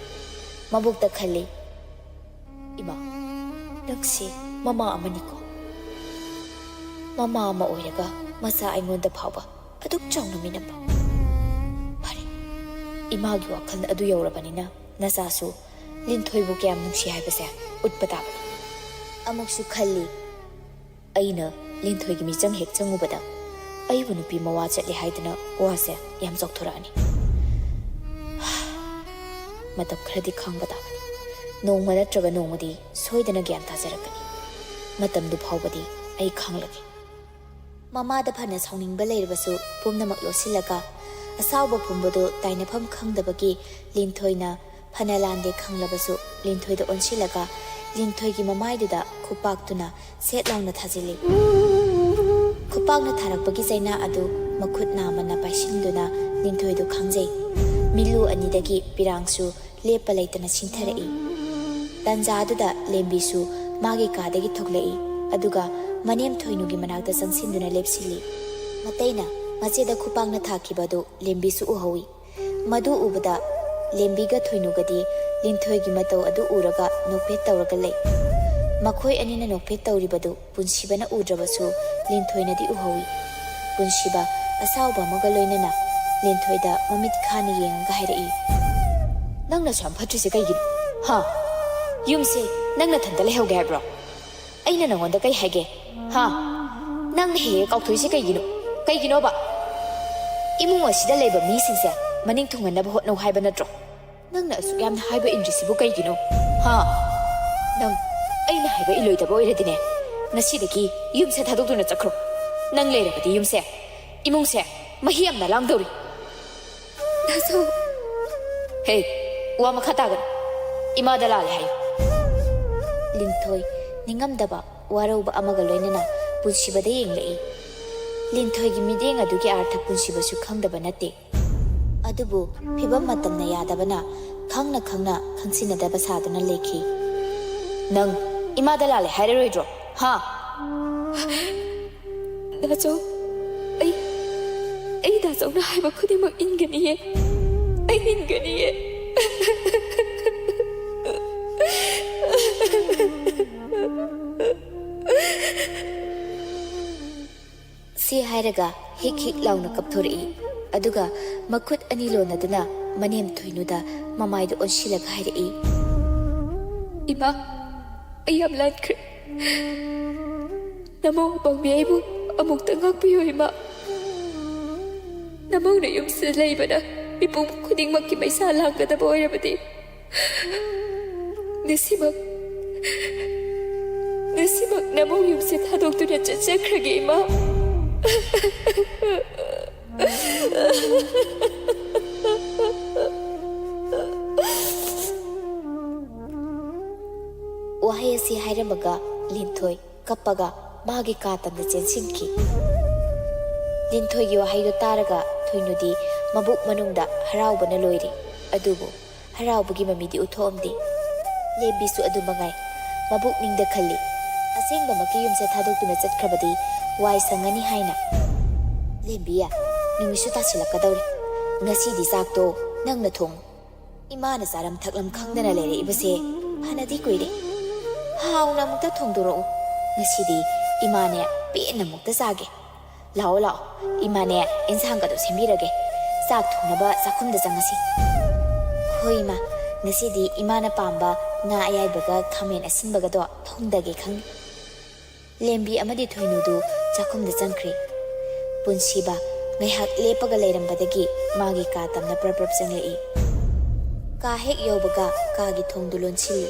ꯃꯕꯨꯛꯇ ꯈꯜꯂꯤ, "ꯏꯃꯥ, ꯅꯪꯁꯤ ꯃꯃꯥ ꯑꯃꯅꯤꯀꯣ꯫ ꯃꯃꯥ ꯑꯃ ꯑꯣꯏꯔꯒ ꯃꯆꯥ ꯑꯩꯉꯣꯟꯗ ꯐꯥꯎꯕ ꯑꯗꯨꯛ ꯆꯥꯎꯅ ꯃꯤꯅꯝꯕ꯫ ꯐꯔꯦ, ꯏꯃꯥꯒꯤ ꯋꯥꯈꯜ ꯑꯗꯨ ꯌꯧꯔꯕꯅꯤꯅ ꯅꯆꯥꯁꯨ ꯂꯤꯟꯊꯣꯏꯕꯨ ꯀꯌꯥꯝ ꯅꯨꯡꯁꯤ ꯍꯥꯏꯕꯁꯦ ꯎꯠꯄ ꯇꯥꯕꯅꯤ꯫" ꯑꯃꯨꯛꯁꯨ ꯈꯜꯂꯤ, "ꯑꯩꯅ ꯂꯤꯟꯊꯣꯏꯒꯤ ꯃꯤꯆꯪ ꯍꯦꯛ ꯆꯪꯉꯨꯕꯗ ꯑꯩꯕꯨ ꯅꯨꯄꯤ ꯃꯋꯥ ꯆꯠꯂꯦ ꯍꯥꯏꯗꯅ ꯋꯥꯁꯦ ꯌꯥꯝ ꯆꯥꯎꯊꯣꯔꯛꯑꯅꯤ꯫" ꯃꯇꯝ ꯈꯔꯗꯤ ꯈꯥꯡꯕ ꯇꯥꯕꯅꯤ꯫ ꯅꯣꯡꯃ ꯅꯠꯇ꯭ꯔꯒ ꯅꯣꯡꯃꯗꯤ ꯁꯣꯏꯗꯅ ꯒ꯭ꯌꯥꯟ ꯇꯥꯖꯔꯛꯀꯅꯤ꯫ ꯃꯇꯝꯗꯨ ꯐꯥꯎꯕꯗꯤ ꯑꯩ ꯈꯥꯡꯂꯒꯦ꯫ ꯃꯃꯥꯗ ꯐꯅ ꯁꯥꯎꯅꯤꯡꯕ ꯂꯩꯔꯕꯁꯨ ꯄꯨꯝꯅꯃꯛ ꯂꯣꯠꯁꯤꯜꯂꯒ ꯑꯁꯥꯎꯕ ꯄꯨꯝꯕꯗꯨ ꯇꯥꯏꯅꯐꯝ ꯈꯪꯗꯕꯒꯤ ꯂꯤꯟꯊꯣꯏꯅ ꯐꯅ ꯂꯥꯟꯗꯦ ꯈꯪꯂꯕꯁꯨ ꯂꯤꯟꯊꯣꯏꯗ ꯑꯣꯟꯁꯤꯜꯂꯒ ꯂꯤꯟꯊꯣꯏꯒꯤ ꯃꯃꯥꯏꯗꯨꯗ ꯈꯨꯄꯥꯛꯇꯨꯅ ꯁꯦꯠ ꯂꯥꯎꯅ ꯊꯥꯖꯤꯜꯂꯤ꯫ ꯈꯨꯄꯥꯛꯅ ꯊꯥꯔꯛꯄꯒꯤ ꯆꯩꯅꯥ ꯑꯗꯨ ꯃꯈꯨꯠ ꯅꯥꯝꯃꯅ ꯄꯥꯏꯁꯤꯟꯗꯨꯅ ꯂꯤꯟꯊꯣꯏꯗꯨ ꯈꯥꯡꯖꯩ꯫ ꯃꯤꯠꯂꯨ ꯑꯅꯤꯗꯒꯤ ꯄꯤꯔꯥꯡꯁꯨ ꯂꯦꯞꯄ ꯂꯩꯇꯅ ꯁꯤꯟꯊꯔꯛꯏ꯫ ꯇꯟꯖꯥꯗꯨꯗ ꯂꯦꯝꯕꯤꯁꯨ ꯃꯥꯒꯤ ꯀꯥꯗꯒꯤ ꯊꯣꯛꯂꯛꯏ, ꯑꯗꯨꯒ ꯃꯅꯦꯝ ꯊꯣꯏꯅꯨꯒꯤ ꯃꯅꯥꯛꯇ ꯆꯪꯁꯤꯟꯗꯨꯅ ꯂꯦꯞꯁꯤꯜꯂꯤ꯫ ꯃꯇꯩꯅ ꯃꯆꯦꯗ ꯈꯨꯄꯥꯛꯅ ꯊꯥꯈꯤꯕ ꯑꯗꯨ ꯂꯦꯝꯕꯤꯁꯨ ꯎꯍꯧꯏ꯫ ꯃꯗꯨ ꯎꯕꯗ ꯂꯦꯝꯕꯤꯒ ꯊꯣꯏꯅꯨꯒꯗꯤ ꯂꯤꯟꯊꯣꯏꯒꯤ ꯃꯇꯧ ꯑꯗꯨ ꯎꯔꯒ ꯅꯣꯛꯐꯦꯠ ꯇꯧꯔꯒ ꯂꯩ꯫ ꯃꯈꯣꯏ ꯑꯅꯤꯅ ꯅꯣꯛꯐꯦꯠ ꯇꯧꯔꯤꯕꯗꯨ ꯄꯨꯟꯁꯤꯕꯅ ꯎꯗ꯭ꯔꯕꯁꯨ ꯂꯤꯟꯊꯣꯏꯅꯗꯤ ꯎꯍꯧꯏ꯫ ꯄꯨꯟꯁꯤꯕ ꯑꯁꯥꯎꯕ ꯑꯃꯒ ꯂꯣꯏꯅꯅ ꯂꯤꯟꯊꯣꯏꯗ ꯃꯃꯤꯠ ꯈꯥꯅ ꯌꯦꯡꯉꯒ ꯍꯥꯏꯔꯛꯏ, "ꯅꯪꯅ ꯑꯁꯨꯛ ꯌꯥꯝ ꯐꯠꯇ꯭ꯔꯤꯁꯦ ꯀꯩꯒꯤꯅꯣ? ꯍꯥ? ꯌꯨꯝꯁꯦ ꯅꯪ ꯅꯊꯟꯇ ꯂꯩꯍꯧꯒꯦ ꯍꯥꯏꯕ꯭ꯔꯣ? ꯑꯩꯅ ꯅꯪꯉꯣꯟꯗ ꯀꯩ ꯍꯥꯏꯒꯦ? ꯍꯥ? ꯅꯪꯅ ꯍꯦꯛ ꯍꯦꯛ ꯀꯥꯎꯊꯣꯛꯏꯁꯦ ꯀꯩꯒꯤꯅꯣ? ꯀꯩꯒꯤꯅꯣꯕ? ꯏꯃꯨꯡ ꯑꯁꯤꯗ ꯂꯩꯕ ꯃꯤꯁꯤꯡꯁꯦ ꯃꯅꯤꯡ ꯊꯨꯡꯍꯟꯅꯕ ꯍꯣꯠꯅꯧ ꯍꯥꯏꯕ ꯅꯠꯇ꯭ꯔꯣ? ꯅꯪꯅ ꯑꯁꯨꯛ ꯌꯥꯝꯅ ꯍꯥꯏꯕ ꯏꯟꯗ꯭ꯔꯤꯁꯤꯕꯨ ꯀꯩꯒꯤꯅꯣ? ꯍꯥ? ꯅꯪ ꯑꯩꯅ ꯍꯥꯏꯕ ꯏꯜꯂꯣꯏꯗꯕ ꯑꯣꯏꯔꯗꯤꯅꯦ, ꯉꯁꯤꯗꯒꯤ ꯌꯨꯝꯁꯦ ꯊꯥꯗꯣꯛꯇꯨꯅ ꯆꯠꯈ꯭ꯔꯣ꯫ ꯅꯪ ꯂꯩꯔꯕꯗꯤ ꯌꯨꯝꯁꯦ, ꯏꯃꯨꯡꯁꯦ ꯃꯍꯤ ꯌꯥꯝꯅ ꯂꯥꯡꯗꯧꯔꯤ꯫" ꯍꯦ, ꯋꯥ ꯃꯈꯥ ꯇꯥꯒꯅꯨ꯫ ꯏꯃꯥꯗ ꯂꯥꯜꯂꯦ ꯍꯥꯏꯌꯨ꯫ ꯂꯤꯟꯊꯣꯏ ꯅꯤꯡꯉꯝꯗꯕ ꯋꯥꯔꯧꯕ ꯑꯃꯒ ꯂꯣꯏꯅꯅ ꯄꯨꯟꯁꯤꯕꯗ ꯌꯦꯡꯂꯛꯏ꯫ ꯂꯤꯟꯊꯣꯏꯒꯤ ꯃꯤꯠꯌꯦꯡ ꯑꯗꯨꯒꯤ ꯑꯥꯔꯊ ꯄꯨꯟꯁꯤꯕꯁꯨ ꯈꯪꯗꯕ ꯅꯠꯇꯦ꯫ ꯑꯗꯨꯕꯨ ꯐꯤꯕꯝ ꯃꯇꯝꯅ ꯌꯥꯗꯕꯅ ꯈꯪꯅ ꯈꯪꯅ ꯈꯪꯁꯤꯟꯅꯗꯕ ꯁꯥꯗꯨꯅ ꯂꯩꯈꯤ꯫ "ꯅꯪ ꯏꯃꯥꯗ ꯂꯥꯜꯂꯦ ꯍꯥꯏꯔꯔꯣꯏꯗ꯭ꯔꯣ? ꯍꯥ?" "ꯗꯥꯆꯧ, ꯑꯩ, ꯑꯩ ꯗꯥꯆꯧꯅ ꯍꯥꯏꯕ ꯈꯨꯗꯤꯡꯃꯛ ꯏꯟꯒꯅꯤꯌꯦ꯫ ꯑꯩ ꯏꯟꯒꯅꯤꯌꯦ꯫" ꯁꯤ ꯍꯥꯏꯔꯒ ꯍꯤꯛ ꯍꯤꯛ ꯂꯥꯎꯅ ꯀꯞꯊꯣꯔꯛꯏ꯫ ꯑꯗꯨꯒ ꯃꯈꯨꯠ ꯑꯅꯤ ꯂꯣꯟꯅꯗꯨꯅ ꯃꯅꯦꯝ ꯊꯣꯏꯅꯨꯗ ꯃꯃꯥꯏꯗꯨ ꯑꯣꯟꯁꯤꯜꯂꯒ ꯍꯥꯏꯔꯛꯏ, "ꯏꯃꯥ, ꯑꯩ ꯌꯥꯝ ꯂꯥꯟꯈ꯭ꯔꯦ꯫ ꯅꯃꯧ ꯑꯄꯪꯕꯤ ꯑꯩꯕꯨ ꯑꯃꯨꯛꯇ ꯉꯥꯛꯄꯤꯌꯨ ꯏꯃꯥ꯫ ꯅꯃꯧꯅ ꯌꯨꯝꯁꯤꯗ ꯂꯩꯕꯅ ꯃꯤꯄꯨꯝ ꯈꯨꯗꯤꯡꯃꯛꯀꯤ ꯃꯩꯁꯥ ꯂꯥꯡꯒꯗꯕ ꯑꯣꯏꯔꯕꯗꯤ ꯉꯁꯤꯃꯛ, ꯉꯁꯤꯃꯛ ꯅꯃꯧ ꯌꯨꯝꯁꯦ ꯊꯥꯗꯣꯛꯇꯨꯅ ꯆꯠꯆꯈ꯭ꯔꯒꯦ ꯏꯃꯥ꯫" ꯋꯥꯍꯩ ꯑꯁꯤ ꯍꯥꯏꯔꯝꯃꯒ ꯂꯤꯟꯊꯣꯏ ꯀꯞꯄꯒ ꯃꯥꯒꯤ ꯀꯥ ꯇꯝꯗ ꯆꯦꯟꯁꯤꯟꯈꯤ꯫ ꯂꯤꯟꯊꯣꯏꯒꯤ ꯋꯥꯍꯩꯗꯨ ꯇꯥꯔꯒ ꯊꯣꯏꯅꯨꯗꯤ ꯃꯕꯨꯛ ꯃꯅꯨꯡꯗ ꯍꯔꯥꯎꯕꯅ ꯂꯣꯏꯔꯤ꯫ ꯑꯗꯨꯕꯨ ꯍꯔꯥꯎꯕꯒꯤ ꯃꯃꯤꯗꯤ ꯎꯠꯊꯣꯛꯑꯝꯗꯦ꯫ ꯂꯦꯝꯕꯤꯁꯨ ꯑꯗꯨ ꯃꯉꯥꯏ꯫ ꯃꯕꯨꯛꯅꯤꯡꯗ ꯈꯜꯂꯤ, "ꯑꯁꯦꯡꯕꯃꯛꯀꯤ ꯌꯨꯝꯁꯦ ꯊꯥꯗꯣꯛꯇꯨꯅ ꯆꯠꯈ꯭ꯔꯕꯗꯤ ꯋꯥꯏ ꯁꯪꯉꯅꯤ" ꯍꯥꯏꯅ꯫ "ꯂꯦꯝꯕꯤ, ꯅꯨꯃꯤꯠꯁꯨ ꯇꯥꯁꯤꯜꯂꯛꯀꯗꯧꯔꯦ꯫ ꯉꯁꯤꯗꯤ ꯆꯥꯛꯇꯣ ꯅꯪꯅ ꯊꯣꯡꯉꯨ꯫ ꯏꯃꯥꯅ ꯆꯥꯔꯝ ꯊꯛꯂꯝ ꯈꯪꯗꯅ ꯂꯩꯔꯛꯏꯕꯁꯦ ꯐꯅꯗꯤ ꯀꯨꯏꯔꯦ꯫ ꯍꯥꯎꯅ ꯑꯃꯨꯛꯇ ꯊꯣꯡꯗꯣꯔꯛꯎ꯫ ꯉꯁꯤꯗꯤ ꯏꯃꯥꯅꯦ ꯄꯦꯟꯅ ꯑꯃꯨꯛꯇ ꯆꯥꯒꯦ꯫ ꯂꯥꯛꯑꯣ, ꯂꯥꯛꯑꯣ, ꯏꯃꯥꯅꯦ ꯏꯟꯁꯥꯡꯒꯗꯣ ꯁꯦꯝꯕꯤꯔꯒꯦ꯫ ꯆꯥꯛ ꯊꯣꯡꯅꯕ ꯆꯥꯛꯈꯨꯝꯗ ꯆꯪꯉꯁꯤ꯫" "ꯍꯣꯏ ꯏꯃꯥ, ꯉꯁꯤꯗꯤ ꯏꯃꯥꯅ ꯄꯥꯝꯕ ꯉꯥ ꯑꯌꯥꯏꯕꯒ ꯈꯥꯃꯦꯟ ꯑꯁꯤꯟꯕꯒꯗꯣ ꯊꯣꯡꯗꯒꯦ ꯈꯪꯉꯤ꯫" ꯂꯦꯝꯕꯤ ꯑꯃꯗꯤ ꯊꯣꯏꯅꯨꯗꯨ ꯆꯥꯛꯈꯨꯝꯗ ꯆꯪꯈ꯭ꯔꯦ꯫ ꯄꯨꯟꯁꯤꯕ ꯉꯥꯏꯍꯥꯛ ꯂꯦꯞꯄꯒ ꯂꯩꯔꯝꯕꯗꯒꯤ ꯃꯥꯒꯤ ꯀꯥ ꯇꯝꯅ ꯄ꯭ꯔꯞ ꯄ꯭ꯔꯞ ꯆꯪꯂꯛꯏ꯫ ꯀꯥ ꯍꯦꯛ ꯌꯧꯕꯒ ꯀꯥꯒꯤ ꯊꯣꯡꯗꯨ ꯂꯣꯟꯁꯤꯜꯂꯤ꯫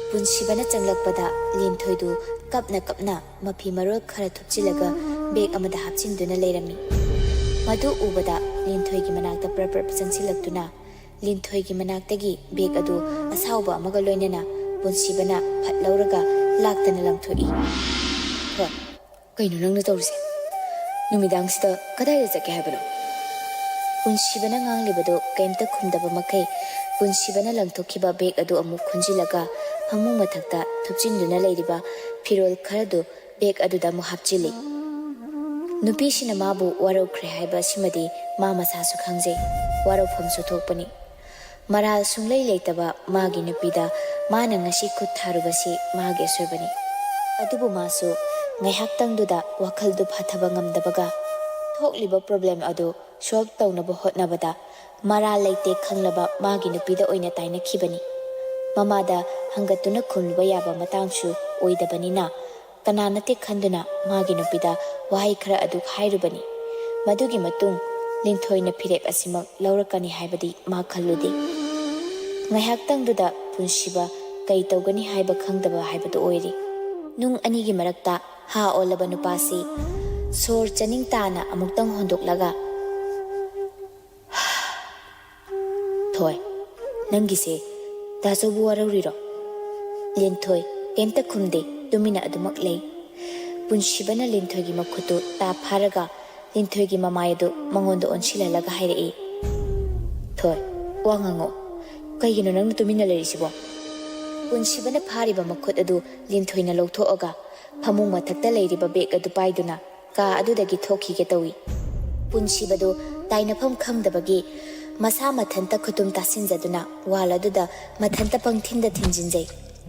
ꯄꯨꯟꯁꯤꯕꯅ ꯆꯪꯂꯛꯄꯗ ꯂꯤꯟꯊꯣꯏꯗꯨ ꯀꯞꯅ ꯀꯞꯅ ꯃꯐꯤ ꯃꯔꯣꯜ ꯈꯔ ꯊꯨꯞꯆꯤꯜꯂꯒ ꯕꯦꯒ ꯑꯃꯗ ꯍꯥꯞꯆꯤꯟꯗꯨꯅ ꯂꯩꯔꯝꯃꯤ꯫ ꯃꯗꯨ ꯎꯕꯗ ꯂꯤꯟꯊꯣꯏꯒꯤ ꯃꯅꯥꯛꯇ ꯄ꯭ꯔꯞ ꯄ꯭ꯔꯞ ꯆꯪꯁꯤꯜꯂꯛꯇꯨꯅ ꯂꯤꯟꯊꯣꯏꯒꯤ ꯃꯅꯥꯛꯇꯒꯤ ꯕꯦꯒ ꯑꯗꯨ ꯑꯁꯥꯎꯕ ꯑꯃꯒ ꯂꯣꯏꯅꯅ ꯄꯨꯟꯁꯤꯕꯅ ꯐꯠ ꯂꯧꯔꯒ ꯂꯥꯛꯇꯅ ꯂꯪꯊꯣꯛꯏ꯫ "ꯊꯣꯏ, ꯀꯩꯅꯣ ꯅꯪꯅ ꯇꯧꯔꯤꯁꯦ? ꯅꯨꯃꯤꯗꯥꯡꯁꯤꯗ ꯀꯗꯥꯏꯗ ꯆꯠꯀꯦ ꯍꯥꯏꯕꯅꯣ?" ꯄꯨꯟꯁꯤꯕꯅ ꯉꯥꯡꯂꯤꯕꯗꯨ ꯀꯩꯝꯇ ꯈꯨꯝꯗꯕ ꯃꯈꯩ ꯄꯨꯟꯁꯤꯕꯅ ꯂꯪꯊꯣꯛꯈꯤꯕ ꯕꯦꯒ ꯑꯗꯨ ꯑꯃꯨꯛ ꯈꯨꯟꯖꯤꯜꯂꯒ ꯐꯃꯨꯡ ꯃꯊꯛꯇ ꯊꯨꯞꯆꯤꯟꯗꯨꯅ ꯂꯩꯔꯤꯕ ꯐꯤꯔꯣꯜ ꯈꯔꯗꯨ ꯕꯦꯒ ꯑꯗꯨꯗ ꯑꯃꯨꯛ ꯍꯥꯞꯆꯤꯜꯂꯤ꯫ ꯅꯨꯄꯤꯁꯤꯅ ꯃꯥꯕꯨ ꯋꯥꯔꯧꯈ꯭ꯔꯦ ꯍꯥꯏꯕ ꯑꯁꯤꯃꯗꯤ ꯃꯥ ꯃꯁꯥꯁꯨ ꯈꯪꯖꯩ꯫ ꯋꯥꯔꯧꯐꯝꯁꯨ ꯊꯣꯛꯄꯅꯤ꯫ ꯃꯔꯥꯜ ꯁꯨꯡꯂꯩ ꯂꯩꯇꯕ ꯃꯥꯒꯤ ꯅꯨꯄꯤꯗ ꯃꯥꯅ ꯉꯁꯤ ꯈꯨꯠ ꯊꯥꯔꯨꯕꯁꯤ ꯃꯥꯒꯤ ꯑꯁꯣꯏꯕꯅꯤ꯫ ꯑꯗꯨꯕꯨ ꯃꯥꯁꯨ ꯉꯥꯏꯍꯥꯛꯇꯪꯗꯨꯗ ꯋꯥꯈꯜꯗꯨ ꯐꯥꯊꯕ ꯉꯝꯗꯕꯒ ꯊꯣꯛꯂꯤꯕ ꯄ꯭ꯔꯣꯕ꯭ꯂꯦꯝ ꯑꯗꯨ ꯁꯣꯜꯕ ꯇꯧꯅꯕ ꯍꯣꯠꯅꯕꯗ ꯃꯔꯥꯜ ꯂꯩꯇꯦ ꯈꯪꯂꯕ ꯃꯥꯒꯤ ꯅꯨꯄꯤꯗ ꯑꯣꯏꯅ ꯇꯥꯏꯅꯈꯤꯕꯅꯤ꯫ ꯃꯃꯥꯗ ꯍꯪꯒꯠꯇꯨꯅ ꯈꯨꯝꯂꯨꯕ ꯌꯥꯕ ꯃꯇꯥꯡꯁꯨ ꯑꯣꯏꯗꯕꯅꯤꯅ ꯀꯅꯥ ꯅꯠꯇꯦ ꯈꯟꯗꯨꯅ ꯃꯥꯒꯤ ꯅꯨꯄꯤꯗ ꯋꯥꯍꯩ ꯈꯔ ꯑꯗꯨ ꯍꯥꯏꯔꯨꯕꯅꯤ꯫ ꯃꯗꯨꯒꯤ ꯃꯇꯨꯡ ꯂꯤꯟꯊꯣꯏꯅ ꯐꯤꯔꯦꯞ ꯑꯁꯤꯃꯛ ꯂꯧꯔꯛꯀꯅꯤ ꯍꯥꯏꯕꯗꯤ ꯃꯥ ꯈꯜꯂꯨꯗꯦ꯫ ꯉꯥꯏꯍꯥꯛꯇꯪꯗꯨꯗ ꯄꯨꯟꯁꯤꯕ ꯀꯩ ꯇꯧꯒꯅꯤ ꯍꯥꯏꯕ ꯈꯪꯗꯕ ꯍꯥꯏꯕꯗꯨ ꯑꯣꯏꯔꯤ꯫ ꯅꯨꯡ ꯑꯅꯤꯒꯤ ꯃꯔꯛꯇ ꯍꯥ ꯑꯣꯜꯂꯕ ꯅꯨꯄꯥꯁꯤ ꯁꯣꯔ ꯆꯅꯤꯡ ꯇꯥꯅ ꯑꯃꯨꯛꯇꯪ ꯍꯣꯟꯗꯣꯛꯂꯒ, "ꯊꯣꯏ, ꯅꯪꯒꯤꯁꯦ ꯗꯥꯆꯧꯕꯨ ꯋꯥꯔꯧꯔꯤꯔꯣ?" ꯂꯤꯟꯊꯣꯏ ꯀꯩꯝꯇ ꯈꯨꯝꯗꯦ, ꯇꯨꯃꯤꯟꯅ ꯑꯗꯨꯃꯛ ꯂꯩ꯫ ꯄꯨꯟꯁꯤꯕꯅ ꯂꯤꯟꯊꯣꯏꯒꯤ ꯃꯈꯨꯠꯇꯨ ꯇꯥ ꯐꯥꯔꯒ ꯂꯤꯟꯊꯣꯏꯒꯤ ꯃꯃꯥꯏ ꯑꯗꯨ ꯃꯉꯣꯟꯗ ꯑꯣꯟꯁꯤꯜꯍꯜꯂꯒ ꯍꯥꯏꯔꯛꯏ, "ꯊꯣꯏ, ꯋꯥ ꯉꯥꯡꯉꯣ꯫ ꯀꯩꯒꯤꯅꯣ ꯅꯪꯅ ꯇꯨꯃꯤꯟꯅ ꯂꯩꯔꯤꯁꯤꯕꯣ?" ꯄꯨꯟꯁꯤꯕꯅ ꯐꯥꯔꯤꯕ ꯃꯈꯨꯠ ꯑꯗꯨ ꯂꯤꯟꯊꯣꯏꯅ ꯂꯧꯊꯣꯛꯑꯒ ꯐꯃꯨꯡ ꯃꯊꯛꯇ ꯂꯩꯔꯤꯕ ꯕꯦꯒ ꯑꯗꯨ ꯄꯥꯏꯗꯨꯅ ꯀꯥ ꯑꯗꯨꯗꯒꯤ ꯊꯣꯛꯈꯤꯒꯦ ꯇꯧꯏ꯫ ꯄꯨꯟꯁꯤꯕꯗꯨ ꯇꯥꯏꯅꯐꯝ ꯈꯪꯗꯕꯒꯤ ꯃꯁꯥ ꯃꯊꯟꯇ ꯈꯨꯇꯨꯝ ꯇꯥꯁꯤꯟꯖꯗꯨꯅ ꯋꯥꯜ ꯑꯗꯨꯗ ꯃꯊꯟꯇ ꯄꯪꯊꯤꯟꯗ ꯊꯤꯟꯖꯤꯟꯖꯩ꯫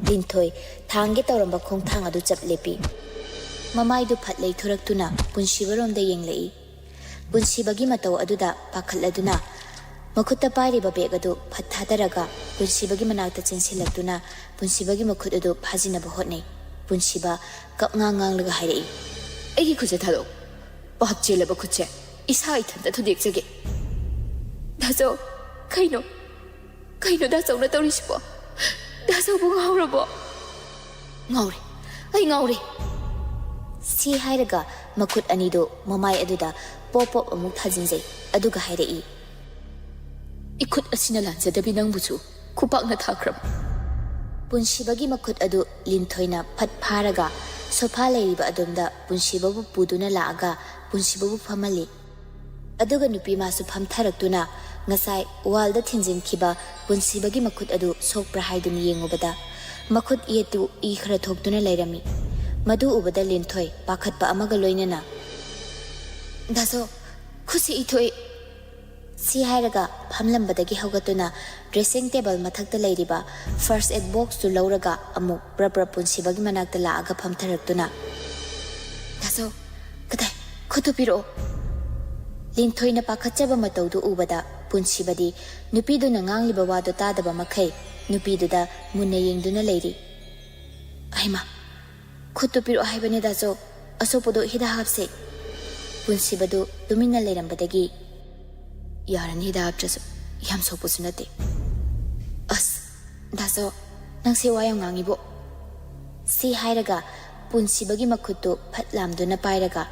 ꯂꯤꯟꯊꯣꯏ ꯊꯥꯡꯒꯦ ꯇꯧꯔꯝꯕ ꯈꯣꯡꯊꯥꯡ ꯑꯗꯨ ꯆꯞ ꯂꯦꯞꯄꯤ꯫ ꯃꯃꯥꯏꯗꯨ ꯐꯠ ꯂꯩꯊꯣꯔꯛꯇꯨꯅ ꯄꯨꯟꯁꯤꯕꯔꯣꯝꯗ ꯌꯦꯡꯂꯛꯏ꯫ ꯄꯨꯟꯁꯤꯕꯒꯤ ꯃꯇꯧ ꯑꯗꯨꯗ ꯄꯥꯈꯠꯂꯗꯨꯅ ꯃꯈꯨꯠꯇ ꯄꯥꯏꯔꯤꯕ ꯕꯦꯒ ꯑꯗꯨ ꯐꯠ ꯊꯥꯗꯔꯒ ꯄꯨꯟꯁꯤꯕꯒꯤ ꯃꯅꯥꯛꯇ ꯆꯦꯟꯁꯤꯜꯂꯛꯇꯨꯅ ꯄꯨꯟꯁꯤꯕꯒꯤ ꯃꯈꯨꯠ ꯑꯗꯨ ꯐꯥꯖꯤꯟꯅꯕ ꯍꯣꯠꯅꯩ꯫ ꯄꯨꯟꯁꯤꯕ ꯀꯞꯉꯥꯡ ꯉꯥꯡꯂꯒ ꯍꯥꯏꯔꯛꯏ, "ꯑꯩꯒꯤ ꯈꯨꯠꯁꯦ ꯊꯥꯗꯣꯛꯎ꯫ ꯄꯥꯞ ꯆꯦꯜꯂꯕ ꯈꯨꯠꯁꯦ ꯏꯁꯥ ꯏꯊꯟꯇ ꯊꯨꯗꯦꯛꯆꯒꯦ꯫" "ꯗꯥꯆꯧ, ꯀꯩꯅꯣ? ꯀꯩꯅꯣ ꯗꯥꯆꯧꯅ ꯇꯧꯔꯤꯁꯤꯕꯣ? ꯗꯥꯆꯧꯕꯨ ꯉꯥꯎꯔꯕꯣ?" "ꯉꯥꯎꯔꯦ, ꯑꯩ ꯉꯥꯎꯔꯦ!" ꯁꯤ ꯍꯥꯏꯔꯒ ꯃꯈꯨꯠ ꯑꯅꯤꯗꯨ ꯃꯃꯥꯏ ꯑꯗꯨꯗ ꯄꯣꯞ ꯄꯣꯞ ꯑꯃꯨꯛ ꯊꯥꯖꯤꯟꯖꯩ꯫ ꯑꯗꯨꯒ ꯍꯥꯏꯔꯛꯏ, "ꯏꯈꯨꯠ ꯑꯁꯤꯅ ꯂꯥꯟꯖꯗꯕꯤ ꯅꯪꯕꯨꯁꯨ ꯈꯨꯄꯥꯛꯅ ꯊꯥꯈ꯭ꯔꯕ?" ꯄꯨꯟꯁꯤꯕꯒꯤ ꯃꯈꯨꯠ ꯑꯗꯨ ꯂꯤꯟꯊꯣꯏꯅ ꯐꯠ ꯐꯥꯔꯒ ꯁꯣꯐꯥ ꯂꯩꯔꯤꯕ ꯑꯗꯣꯝꯗ ꯄꯨꯟꯁꯤꯕꯕꯨ ꯄꯨꯗꯨꯅ ꯂꯥꯛꯑꯒ ꯄꯨꯟꯁꯤꯕꯕꯨ ꯐꯝꯍꯜꯂꯤ꯫ ꯑꯗꯨꯒ ꯅꯨꯄꯤ ꯃꯥꯁꯨ ꯐꯝꯊꯔꯛꯇꯨꯅ ꯉꯁꯥꯏ ꯋꯥꯜꯗ ꯊꯤꯟꯖꯤꯟꯈꯤꯕ ꯄꯨꯟꯁꯤꯕꯒꯤ ꯃꯈꯨꯠ ꯑꯗꯨ ꯁꯣꯛꯄ꯭ꯔꯥ ꯍꯥꯏꯗꯨꯅ ꯌꯦꯡꯉꯨꯕꯗ ꯃꯈꯨꯠ ꯌꯦꯠꯇꯨ ꯏ ꯈꯔ ꯊꯣꯛꯇꯨꯅ ꯂꯩꯔꯝꯃꯤ꯫ ꯃꯗꯨ ꯎꯕꯗ ꯂꯤꯟꯊꯣꯏ ꯄꯥꯈꯠꯄ ꯑꯃꯒ ꯂꯣꯏꯅꯅ, "ꯗꯥꯆꯧ, ꯈꯨꯠꯁꯤ ꯏ ꯊꯣꯛꯏ!" ꯁꯤ ꯍꯥꯏꯔꯒ ꯐꯝꯂꯝꯕꯗꯒꯤ ꯍꯧꯒꯠꯇꯨꯅ ꯗ꯭ꯔꯦꯁꯤꯡ ꯇꯦꯕꯜ ꯃꯊꯛꯇ ꯂꯩꯔꯤꯕ ꯐꯥꯔꯁ ꯑꯦꯗ ꯕꯣꯛꯁꯇꯨ ꯂꯧꯔꯒ ꯑꯃꯨꯛ ꯄ꯭ꯔꯞ ꯄ꯭ꯔꯞ ꯄꯨꯟꯁꯤꯕꯒꯤ ꯃꯅꯥꯛꯇ ꯂꯥꯛꯑꯒ ꯐꯝꯊꯔꯛꯇꯨꯅ, "ꯗꯥꯆꯧ, ꯀꯗꯥꯏ? ꯈꯨꯠꯇꯨ ꯄꯤꯔꯛꯑꯣ!" ꯂꯤꯟꯊꯣꯏꯅ ꯄꯥꯈꯠꯆꯕ ꯃꯇꯧꯗꯨ ꯎꯕꯗ ꯄꯨꯟꯁꯤꯕꯗꯤ ꯅꯨꯄꯤꯗꯨꯅ ꯉꯥꯡꯂꯤꯕ ꯋꯥꯗꯨ ꯇꯥꯗꯕ ꯃꯈꯩ ꯅꯨꯄꯤꯗꯨꯗ ꯃꯨꯟꯅ ꯌꯦꯡꯗꯨꯅ ꯂꯩꯔꯤ꯫ "ꯑꯩꯃ, ꯈꯨꯠꯇꯨ ꯄꯤꯔꯛꯑꯣ ꯍꯥꯏꯕꯅꯦ ꯗꯥꯆꯧ, ꯑꯁꯣꯛꯄꯗꯨ ꯍꯤꯗꯥꯛ ꯍꯥꯞꯁꯦ꯫" ꯄꯨꯟꯁꯤꯕꯗꯨ ꯇꯨꯃꯤꯟꯅ ꯂꯩꯔꯝꯕꯗꯒꯤ, "ꯌꯥꯔꯅꯤ, ꯍꯤꯗꯥꯛ ꯍꯥꯞꯇ꯭ꯔꯁꯨ, ꯌꯥꯝ ꯁꯣꯛꯄꯁꯨ ꯅꯠꯇꯦ꯫" "ꯑꯁ, ꯗꯥꯆꯧ, ꯅꯪꯁꯦ ꯋꯥ ꯌꯥꯝ ꯉꯥꯡꯉꯤꯕꯣ!" ꯁꯤ ꯍꯥꯏꯔꯒ ꯄꯨꯟꯁꯤꯕꯒꯤ ꯃꯈꯨꯠꯇꯨ ꯐꯠ ꯂꯥꯝꯗꯨꯅ ꯄꯥꯏꯔꯒ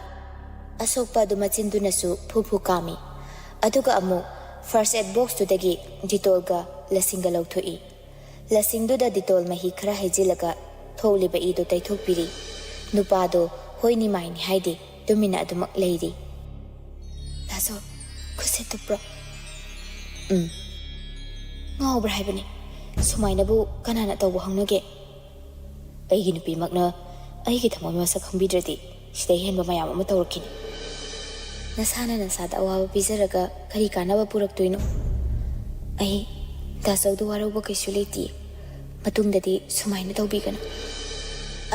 ꯑꯁꯣꯛꯄ ꯑꯗꯨ ꯃꯆꯤꯟꯗꯨꯅꯁꯨ ꯐꯨ ꯐꯨ ꯀꯥꯝꯃꯤ꯫ ꯑꯗꯨꯒ ꯑꯃꯨꯛ ꯐꯥꯔꯁ ꯑꯦꯗ ꯕꯣꯛꯁꯇꯨꯗꯒꯤ ꯗꯤꯇꯣꯜꯒ ꯂꯁꯤꯡꯒ ꯂꯧꯊꯣꯛꯏ꯫ ꯂꯁꯤꯡꯗꯨꯗ ꯗꯤꯇꯣꯜ ꯃꯍꯤ ꯈꯔ ꯍꯩꯖꯤꯜꯂꯒ ꯊꯣꯛꯂꯤꯕ ꯏꯗꯨ ꯇꯩꯊꯣꯛꯄꯤꯔꯤ꯫ ꯅꯨꯄꯥꯗꯣ ꯍꯣꯏꯅꯤ ꯃꯥꯏꯅꯤ ꯍꯥꯏꯗꯦ, ꯇꯨꯃꯤꯟꯅ ꯑꯗꯨꯃꯛ ꯂꯩꯔꯤ꯫ "ꯗꯥꯆꯧ, ꯈꯨꯠꯁꯦ ꯇꯨꯞꯄ꯭ꯔꯣ?" "ꯎꯝ꯫ ꯉꯥꯎꯕ꯭ꯔꯥ ꯍꯥꯏꯕꯅꯤ꯫ ꯁꯨꯃꯥꯏꯅꯕꯨ ꯀꯅꯥꯅ ꯇꯧꯕ ꯍꯧꯅꯒꯦ? ꯑꯩꯒꯤ ꯅꯨꯄꯤꯃꯛꯅ ꯑꯩꯒꯤ ꯊꯃꯣꯏ ꯃꯁꯛ ꯈꯪꯕꯤꯗ꯭ꯔꯗꯤ ꯁꯤꯗꯩ ꯍꯦꯟꯕ ꯃꯌꯥꯝ ꯑꯃ ꯇꯧꯔꯛꯈꯤꯅꯤ꯫ ꯅꯁꯥꯅ ꯅꯁꯥꯗ ꯑꯋꯥꯕ ꯄꯤꯖꯔꯒ ꯀꯔꯤ ꯀꯥꯟꯅꯕ ꯄꯨꯔꯛꯇꯣꯏꯅꯣ? ꯑꯩ ꯗꯥꯆꯧꯗ ꯋꯥꯔꯧꯕ ꯀꯩꯁꯨ ꯂꯩꯇꯦ꯫ ꯃꯇꯨꯡꯗꯗꯤ ꯁꯨꯃꯥꯏꯅ ꯇꯧꯕꯤꯒꯅꯨ꯫"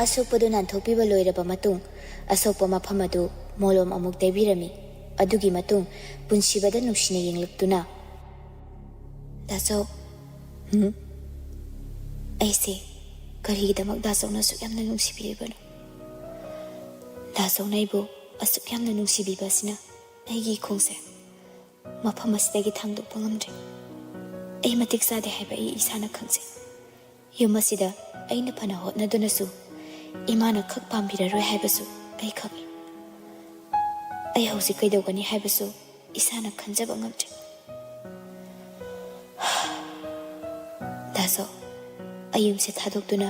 ꯑꯁꯣꯛꯄꯗꯨ ꯅꯥꯟꯊꯣꯛꯄꯤꯕ ꯂꯣꯏꯔꯕ ꯃꯇꯨꯡ ꯑꯁꯣꯛꯄ ꯃꯐꯝ ꯑꯗꯨ ꯃꯣꯂꯣꯝ ꯑꯃꯨꯛ ꯇꯩꯕꯤꯔꯝꯃꯤ꯫ ꯑꯗꯨꯒꯤ ꯃꯇꯨꯡ ꯄꯨꯟꯁꯤꯕꯗ ꯅꯨꯡꯁꯤꯅ ꯌꯦꯡꯂꯛꯇꯨꯅ, "ꯗꯥꯆꯧ, ꯍꯨꯝ? ꯑꯩꯁꯦ ꯀꯔꯤꯒꯤꯗꯃꯛ ꯗꯥꯆꯧꯅ ꯑꯁꯨꯛ ꯌꯥꯝꯅ ꯅꯨꯡꯁꯤꯕꯤꯔꯤꯕꯅꯣ? ꯗꯥꯆꯧꯅ ꯑꯩꯕꯨ ꯑꯁꯨꯛ ꯌꯥꯝꯅ ꯅꯨꯡꯁꯤꯕꯤꯕ ꯑꯁꯤꯅ ꯑꯩꯒꯤ ꯏꯈꯣꯡꯁꯦ ꯃꯐꯝ ꯑꯁꯤꯗꯒꯤ ꯊꯥꯡꯗꯣꯛꯄ ꯉꯝꯗ꯭ꯔꯦ꯫ ꯑꯩ ꯃꯇꯤꯛ ꯆꯥꯗꯦ ꯍꯥꯏꯕ ꯑꯩ ꯏꯁꯥꯅ ꯈꯪꯖꯩ꯫ ꯌꯨꯝ ꯑꯁꯤꯗ ꯑꯩꯅ ꯐꯅ ꯍꯣꯠꯅꯗꯨꯅꯁꯨ ꯏꯃꯥꯅ ꯈꯛ ꯄꯥꯝꯕꯤꯔꯔꯣꯏ ꯍꯥꯏꯕꯁꯨ ꯑꯩ ꯈꯪꯏ꯫ ꯑꯩ ꯍꯧꯖꯤꯛ ꯀꯩꯗꯧꯒꯅꯤ ꯍꯥꯏꯕꯁꯨ ꯏꯁꯥꯅ ꯈꯟꯖꯕ ꯉꯝꯗ꯭ꯔꯦ꯫ ꯗꯥꯆꯧ, ꯑꯩ ꯌꯨꯝꯁꯦ ꯊꯥꯗꯣꯛꯇꯨꯅ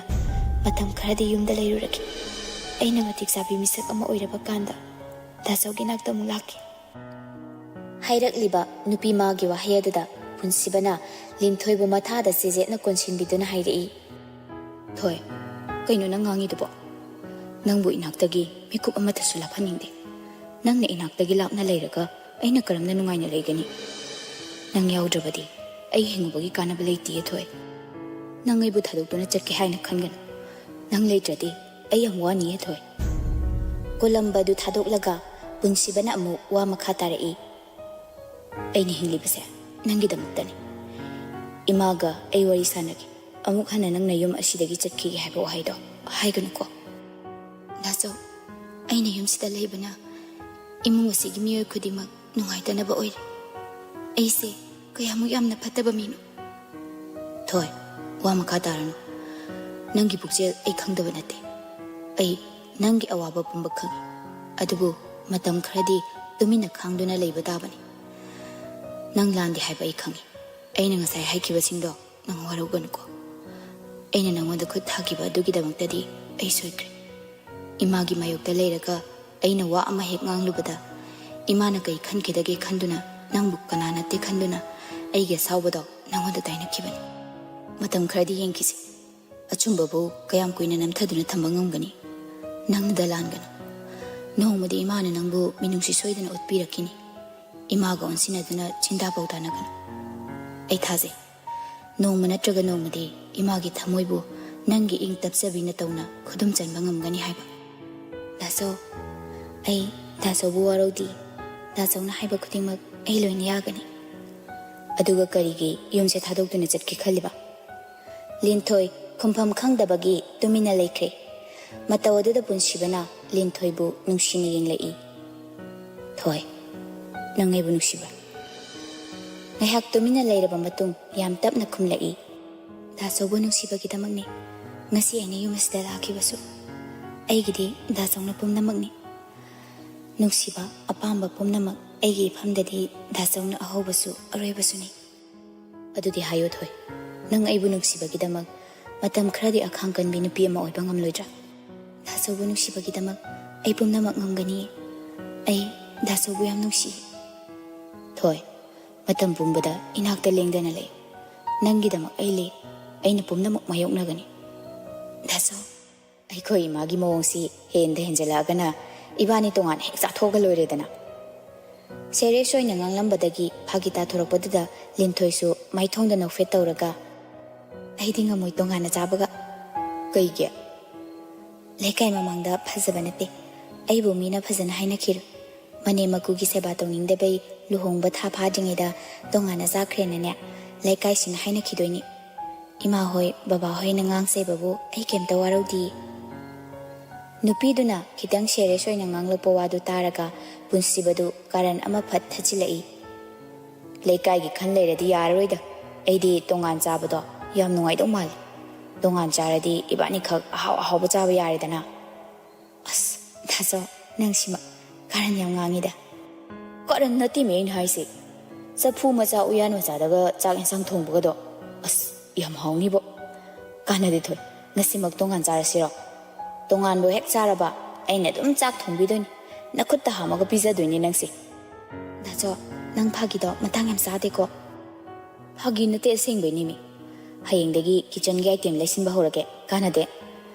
ꯃꯇꯝ ꯈꯔꯗꯤ ꯌꯨꯝꯗ ꯂꯩꯔꯨꯔꯒꯦ꯫ ꯑꯩꯅ ꯃꯇꯤꯛ ꯆꯥꯕꯤ ꯃꯤꯁꯛ ꯑꯃ ꯑꯣꯏꯔꯕ ꯀꯥꯟꯗ ꯗꯥꯆꯧꯒꯤ ꯅꯥꯛꯇ ꯑꯃꯨꯛ ꯂꯥꯛꯀꯦ꯫ ꯍꯥꯏꯔꯛꯂꯤꯕ ꯅꯨꯄꯤ ꯃꯥꯒꯤ ꯋꯥꯍꯩ ꯑꯗꯨꯗ ꯄꯨꯟꯁꯤꯕꯅ ꯂꯤꯟꯊꯣꯏꯕꯨ ꯃꯊꯥꯗ ꯆꯦꯖꯦꯠꯅ ꯀꯣꯟꯁꯤꯟꯕꯤꯗꯨꯅ ꯍꯥꯏꯔꯛꯏ꯫ ꯊꯣꯏ, ꯀꯩꯅꯣ ꯅꯪ ꯉꯥꯡꯉꯤꯗꯨꯕꯣ? ꯅꯪꯕꯨ ꯏꯅꯥꯛꯇꯒꯤ ꯃꯤꯀꯨꯞ ꯑꯃꯠꯇꯁꯨ ꯂꯥꯞꯍꯟꯅꯤꯡꯗꯦ꯫ ꯅꯪꯅ ꯏꯅꯥꯛꯇꯒꯤ ꯂꯥꯞꯅ ꯂꯩꯔꯒ ꯑꯩꯅ ꯀꯔꯝꯅ ꯅꯨꯡꯉꯥꯏꯅ ꯂꯩꯒꯅꯤ? ꯅꯪ ꯌꯥꯎꯗ꯭ꯔꯕꯗꯤ ꯑꯩ ꯍꯤꯡꯕꯒꯤ ꯀꯥꯟꯅꯕ ꯂꯩꯇꯤꯌꯦ ꯊꯣꯏ꯫ ꯅꯪ ꯑꯩꯕꯨ ꯊꯥꯗꯣꯛꯇꯨꯅ ꯆꯠꯀꯦ ꯍꯥꯏꯅ ꯈꯟꯒꯅꯨ꯫ ꯅꯪ ꯂꯩꯇ꯭ꯔꯗꯤ ꯑꯩ ꯌꯥꯝ ꯋꯥꯅꯤꯌꯦ ꯊꯣꯏ꯫ ꯀꯣꯂꯝꯕꯗꯨ ꯊꯥꯗꯣꯛꯂꯒ ꯄꯨꯟꯁꯤꯕꯅ ꯑꯃꯨꯛ ꯋꯥ ꯃꯈꯥ ꯇꯥꯔꯛꯏ꯫ ꯑꯩꯅ ꯍꯤꯡꯂꯤꯕꯁꯦ ꯅꯪꯒꯤꯗꯃꯛꯇꯅꯤ꯫ ꯏꯃꯥꯒ ꯑꯩ ꯋꯥꯔꯤ ꯁꯥꯟꯅꯒꯦ꯫ ꯑꯃꯨꯛ ꯍꯟꯅ ꯅꯪꯅ ꯌꯨꯝ ꯑꯁꯤꯗꯒꯤ ꯆꯠꯈꯤꯒꯦ ꯍꯥꯏꯕ ꯋꯥꯍꯩꯗꯣ ꯍꯥꯏꯒꯅꯨꯀꯣ꯫ ꯗꯥꯆꯧ, ꯑꯩꯅ ꯌꯨꯝꯁꯤꯗ ꯂꯩꯕꯅ ꯏꯃꯨꯡ ꯑꯁꯤꯒꯤ ꯃꯤꯑꯣꯏ ꯈꯨꯗꯤꯡꯃꯛ ꯅꯨꯡꯉꯥꯏꯇꯅꯕ ꯑꯣꯏꯔꯦ꯫ ꯑꯩꯁꯦ ꯀꯌꯥꯃꯨꯛ ꯌꯥꯝꯅ ꯐꯠꯇꯕ ꯃꯤꯅꯣ꯫ ꯊꯣꯏ, ꯋꯥ ꯃꯈꯥ ꯇꯥꯔꯅꯨ꯫ ꯅꯪꯒꯤ ꯄꯨꯛꯆꯦꯜ ꯑꯩ ꯈꯪꯗꯕ ꯅꯠꯇꯦ꯫ ꯑꯩ ꯅꯪꯒꯤ ꯑꯋꯥꯕ ꯄꯨꯝꯕ ꯈꯪꯏ꯫ ꯑꯗꯨꯕꯨ ꯃꯇꯝ ꯈꯔꯗꯤ ꯇꯨꯃꯤꯟꯅ ꯈꯥꯡꯗꯨꯅ ꯂꯩꯕ ꯇꯥꯕꯅꯤ꯫ ꯅꯪ ꯂꯥꯟꯗꯦ ꯍꯥꯏꯕ ꯑꯩ ꯈꯪꯏ꯫ ꯑꯩꯅ ꯉꯁꯥꯏ ꯍꯥꯏꯈꯤꯕꯁꯤꯡꯗꯣ ꯅꯪ ꯋꯥꯔꯧꯒꯅꯨꯀꯣ꯫ ꯑꯩꯅ ꯅꯪꯉꯣꯟꯗ ꯈꯨꯠ ꯊꯥꯈꯤꯕ ꯑꯗꯨꯒꯤꯗꯃꯛꯇꯗꯤ ꯑꯩ ꯁꯣꯏꯈ꯭ꯔꯦ꯫ ꯏꯃꯥꯒꯤ ꯃꯥꯌꯣꯛꯇ ꯂꯩꯔꯒ ꯑꯩꯅ ꯋꯥ ꯑꯃ ꯍꯦꯛ ꯉꯥꯡꯂꯨꯕꯗ ꯏꯃꯥꯅ ꯀꯩ ꯈꯟꯈꯤꯗꯒꯦ ꯈꯟꯗꯨꯅ, ꯅꯪꯕꯨ ꯀꯅꯥ ꯅꯠꯇꯦ ꯈꯟꯗꯨꯅ ꯑꯩꯒꯤ ꯑꯁꯥꯎꯕꯗꯣ ꯅꯪꯉꯣꯟꯗ ꯇꯥꯏꯅꯈꯤꯕꯅꯤ꯫ ꯃꯇꯝ ꯈꯔꯗꯤ ꯌꯦꯡꯈꯤꯁꯤ꯫ ꯑꯆꯨꯝꯕꯕꯨ ꯀꯌꯥꯝ ꯀꯨꯏꯅ ꯅꯝꯊꯗꯨꯅ ꯊꯝꯕ ꯉꯝꯒꯅꯤ? ꯅꯪꯅꯗ ꯂꯥꯟꯒꯅꯨ꯫ ꯅꯣꯡꯃꯗꯤ ꯏꯃꯥꯅ ꯅꯪꯕꯨ ꯃꯤꯅꯨꯡꯁꯤ ꯁꯣꯏꯗꯅ ꯎꯠꯄꯤꯔꯛꯈꯤꯅꯤ꯫ ꯏꯃꯥꯒ ꯑꯣꯟꯁꯤꯟꯅꯗꯨꯅ ꯆꯤꯟꯗꯥ ꯄꯥꯎꯗꯥꯅꯒꯅꯨ꯫ ꯑꯩ ꯊꯥꯖꯩ, ꯅꯣꯡꯃ ꯅꯠꯇ꯭ꯔꯒ ꯅꯣꯡꯃꯗꯤ ꯏꯃꯥꯒꯤ ꯊꯃꯣꯏꯕꯨ ꯅꯪꯒꯤ ꯏꯪ ꯇꯞꯆꯕꯤ ꯅꯇꯧꯅ ꯈꯨꯗꯨꯝ ꯆꯟꯕ ꯉꯝꯒꯅꯤ ꯍꯥꯏꯕ꯫ ꯗꯥꯆꯧ, ꯑꯩ ꯗꯥꯆꯧꯕꯨ ꯋꯥꯔꯧꯗꯦ꯫ ꯗꯥꯆꯧꯅ ꯍꯥꯏꯕ ꯈꯨꯗꯤꯡꯃꯛ ꯑꯩ ꯂꯣꯏꯅ ꯌꯥꯒꯅꯤ꯫ ꯑꯗꯨꯒ ꯀꯔꯤꯒꯤ ꯌꯨꯝꯁꯦ ꯊꯥꯗꯣꯛꯇꯨꯅ ꯆꯠꯀꯦ ꯈꯜꯂꯤꯕ? ꯂꯤꯟꯊꯣꯏ ꯈꯨꯝꯐꯝ ꯈꯪꯗꯕꯒꯤ ꯇꯨꯃꯤꯟꯅ ꯂꯩꯈ꯭ꯔꯦ꯫ ꯃꯇꯧ ꯑꯗꯨꯗ ꯄꯨꯟꯁꯤꯕꯅ ꯂꯤꯟꯊꯣꯏꯕꯨ ꯅꯨꯡꯁꯤꯅ ꯌꯦꯡꯂꯛꯏ꯫ ꯊꯣꯏ, ꯅꯪ ꯑꯩꯕꯨ ꯅꯨꯡꯁꯤꯕ꯭ꯔꯥ? ꯉꯥꯏꯍꯥꯛ ꯇꯨꯃꯤꯟꯅ ꯂꯩꯔꯕ ꯃꯇꯨꯡ ꯌꯥꯝ ꯇꯞꯅ ꯈꯨꯝꯂꯛꯏ꯫ ꯗꯥꯆꯧꯕꯨ ꯅꯨꯡꯁꯤꯕꯒꯤꯗꯃꯛꯅꯤ ꯉꯁꯤ ꯑꯩꯅ ꯌꯨꯝ ꯑꯁꯤꯗ ꯂꯥꯛꯈꯤꯕꯁꯨ꯫ ꯑꯩꯒꯤꯗꯤ ꯗꯥꯆꯧꯅ ꯄꯨꯝꯅꯃꯛꯅꯤ꯫ ꯅꯨꯡꯁꯤꯕ, ꯑꯄꯥꯝꯕ ꯄꯨꯝꯅꯃꯛ ꯑꯩꯒꯤ ꯏꯐꯝꯗꯗꯤ ꯗꯥꯆꯧꯅ ꯑꯍꯧꯕꯁꯨ ꯑꯔꯣꯏꯕꯁꯨꯅꯤ꯫ ꯑꯗꯨꯗꯤ ꯍꯥꯏꯌꯨ ꯊꯣꯏ, ꯅꯪ ꯑꯩꯕꯨ ꯅꯨꯡꯁꯤꯕꯒꯤꯗꯃꯛ ꯃꯇꯝ ꯈꯔꯗꯤ ꯑꯈꯥꯡ ꯀꯟꯕꯤ ꯅꯨꯄꯤ ꯑꯃ ꯑꯣꯏꯕ ꯉꯝꯂꯣꯏꯗ꯭ꯔꯥ? ꯗꯥꯆꯧꯕꯨ ꯅꯨꯡꯁꯤꯕꯒꯤꯗꯃꯛ ꯑꯩ ꯄꯨꯝꯅꯃꯛ ꯉꯝꯒꯅꯤ꯫ ꯑꯩ ꯗꯥꯆꯧꯕꯨ ꯌꯥꯝ ꯅꯨꯡꯁꯤ꯫ ꯊꯣꯏ, ꯃꯇꯝ ꯄꯨꯝꯕꯗ ꯏꯅꯥꯛꯇ ꯂꯦꯡꯗꯅ ꯂꯩ꯫ ꯅꯪꯒꯤꯗꯃꯛ ꯑꯩ ꯂꯩ꯫ ꯑꯩꯅ ꯄꯨꯝꯅꯃꯛ ꯃꯥꯌꯣꯛꯅꯒꯅꯤ꯫ ꯗꯥꯆꯧ꯫ ꯑꯩꯈꯣꯏ ꯏꯃꯥꯒꯤ ꯃꯑꯣꯡꯁꯤ ꯍꯦꯟꯗ ꯍꯦꯟꯖꯜꯂꯛꯑꯒꯅ ꯏꯕꯥꯅꯤ ꯇꯣꯉꯥꯟꯅ ꯍꯦꯛ ꯆꯥꯊꯣꯛꯑꯒ ꯂꯣꯏꯔꯦꯗꯅ꯫ ꯁꯦꯔꯤꯌꯁ ꯑꯣꯏꯅ ꯉꯥꯡꯂꯝꯕꯗꯒꯤ ꯐꯥꯒꯤ ꯇꯥꯊꯣꯔꯛꯄꯗꯨꯗ ꯂꯤꯟꯊꯣꯏꯁꯨ ꯃꯥꯏꯊꯣꯡꯗ ꯅꯣꯛꯐꯦꯠ ꯇꯧꯔꯒ, "ꯑꯩꯗꯤ ꯉꯝꯃꯣꯏ ꯇꯣꯉꯥꯟꯅ ꯆꯥꯕꯒ꯫" "ꯀꯩꯒꯤ?" "ꯂꯩꯀꯥꯏ ꯃꯃꯥꯡꯗ ꯐꯖꯕ ꯅꯠꯇꯦ꯫ ꯑꯩꯕꯨ ꯃꯤꯅ ꯐꯖꯅ ꯍꯥꯏꯅꯈꯤꯔꯣꯏ꯫ ꯃꯅꯦꯝ ꯃꯀꯨꯒꯤ ꯁꯦꯕꯥ ꯇꯧꯅꯤꯡꯗꯕꯩ ꯂꯨꯍꯣꯡꯕ ꯊꯥ ꯐꯥꯗ꯭ꯔꯤꯉꯩꯗ ꯇꯣꯉꯥꯟꯅ ꯆꯥꯈ꯭ꯔꯦꯅꯅꯦ, ꯂꯩꯀꯥꯏꯁꯤꯅ ꯍꯥꯏꯅꯈꯤꯗꯣꯏꯅꯤ꯫ ꯏꯃꯥ ꯍꯣꯏ, ꯕꯕꯥ ꯍꯣꯏꯅ ꯉꯥꯡ ꯆꯩꯕꯕꯨ ꯑꯩ ꯀꯩꯝꯇ ꯋꯥꯔꯧꯗꯤꯌꯦ꯫" ꯅꯨꯄꯤꯗꯨꯅ ꯈꯤꯇꯪ ꯁꯦꯔꯤꯌꯁ ꯑꯣꯏꯅ ꯉꯥꯡꯂꯛꯄ ꯋꯥꯗꯨ ꯇꯥꯔꯒ ꯄꯨꯟꯁꯤꯕꯗꯨ ꯀꯥꯔꯟ ꯑꯃ ꯐꯠ ꯊꯠꯆꯤꯜꯂꯛꯏ꯫ "ꯂꯩꯀꯥꯏꯒꯤ ꯈꯟ ꯂꯩꯔꯗꯤ ꯌꯥꯔꯔꯣꯏꯗ꯫ ꯑꯩꯗꯤ ꯇꯣꯉꯥꯟ ꯆꯥꯕꯗꯣ ꯌꯥꯝ ꯅꯨꯡꯉꯥꯏꯗꯧ ꯃꯥꯜꯂꯤ꯫ ꯇꯣꯉꯥꯟ ꯆꯥꯔꯗꯤ ꯏꯕꯥꯅꯤꯈꯛ ꯑꯍꯥꯎ ꯑꯍꯥꯎꯕ ꯆꯥꯕ ꯌꯥꯔꯦꯗꯅ꯫" "ꯑꯁ, ꯗꯥꯆꯧ, ꯅꯪꯁꯤꯃ ꯀꯥꯔꯟ ꯌꯥꯝ ꯉꯥꯡꯉꯤꯗ꯫" "ꯀꯥꯔꯟ ꯅꯠꯇꯦꯃꯤ ꯑꯩꯅ ꯍꯥꯏꯁꯦ꯫ ꯆꯐꯨ ꯃꯆꯥ ꯎꯌꯥꯟ ꯃꯆꯥꯗꯒ ꯆꯥꯛ ꯏꯟꯁꯥꯡ ꯊꯣꯡꯕꯒꯗꯣ, ꯑꯁ, ꯌꯥꯝ ꯍꯥꯎꯅꯤꯕꯣ꯫ ꯀꯥꯟꯅꯗꯦ ꯊꯣꯏ, ꯉꯁꯤꯃꯛ ꯇꯣꯉꯥꯟ ꯆꯥꯔꯁꯤꯔꯣ? ꯇꯣꯉꯥꯟꯕꯨ ꯍꯦꯛ ꯆꯥꯔꯕ, ꯑꯩꯅ ꯑꯗꯨꯝ ꯆꯥꯛ ꯊꯣꯡꯕꯤꯗꯣꯏꯅꯤ꯫ ꯅꯈꯨꯠꯇ ꯍꯥꯝꯃꯒ ꯄꯤꯖꯗꯣꯏꯅꯤ ꯅꯪꯁꯦ꯫" "ꯗꯥꯆꯧ, ꯅꯪ ꯐꯥꯒꯤꯗꯣ ꯃꯇꯥꯡ ꯌꯥꯝ ꯆꯥꯗꯦꯀꯣ꯫" "ꯐꯥꯒꯤ ꯅꯠꯇꯦ, ꯑꯁꯦꯡꯕꯩꯅꯦꯃꯤ꯫ ꯍꯌꯦꯡꯗꯒꯤ ꯀꯤꯆꯟꯒꯤ ꯑꯥꯏꯇꯦꯝ ꯂꯩꯁꯤꯟꯕ ꯍꯧꯔꯒꯦ꯫ ꯀꯥꯟꯅꯗꯦ꯫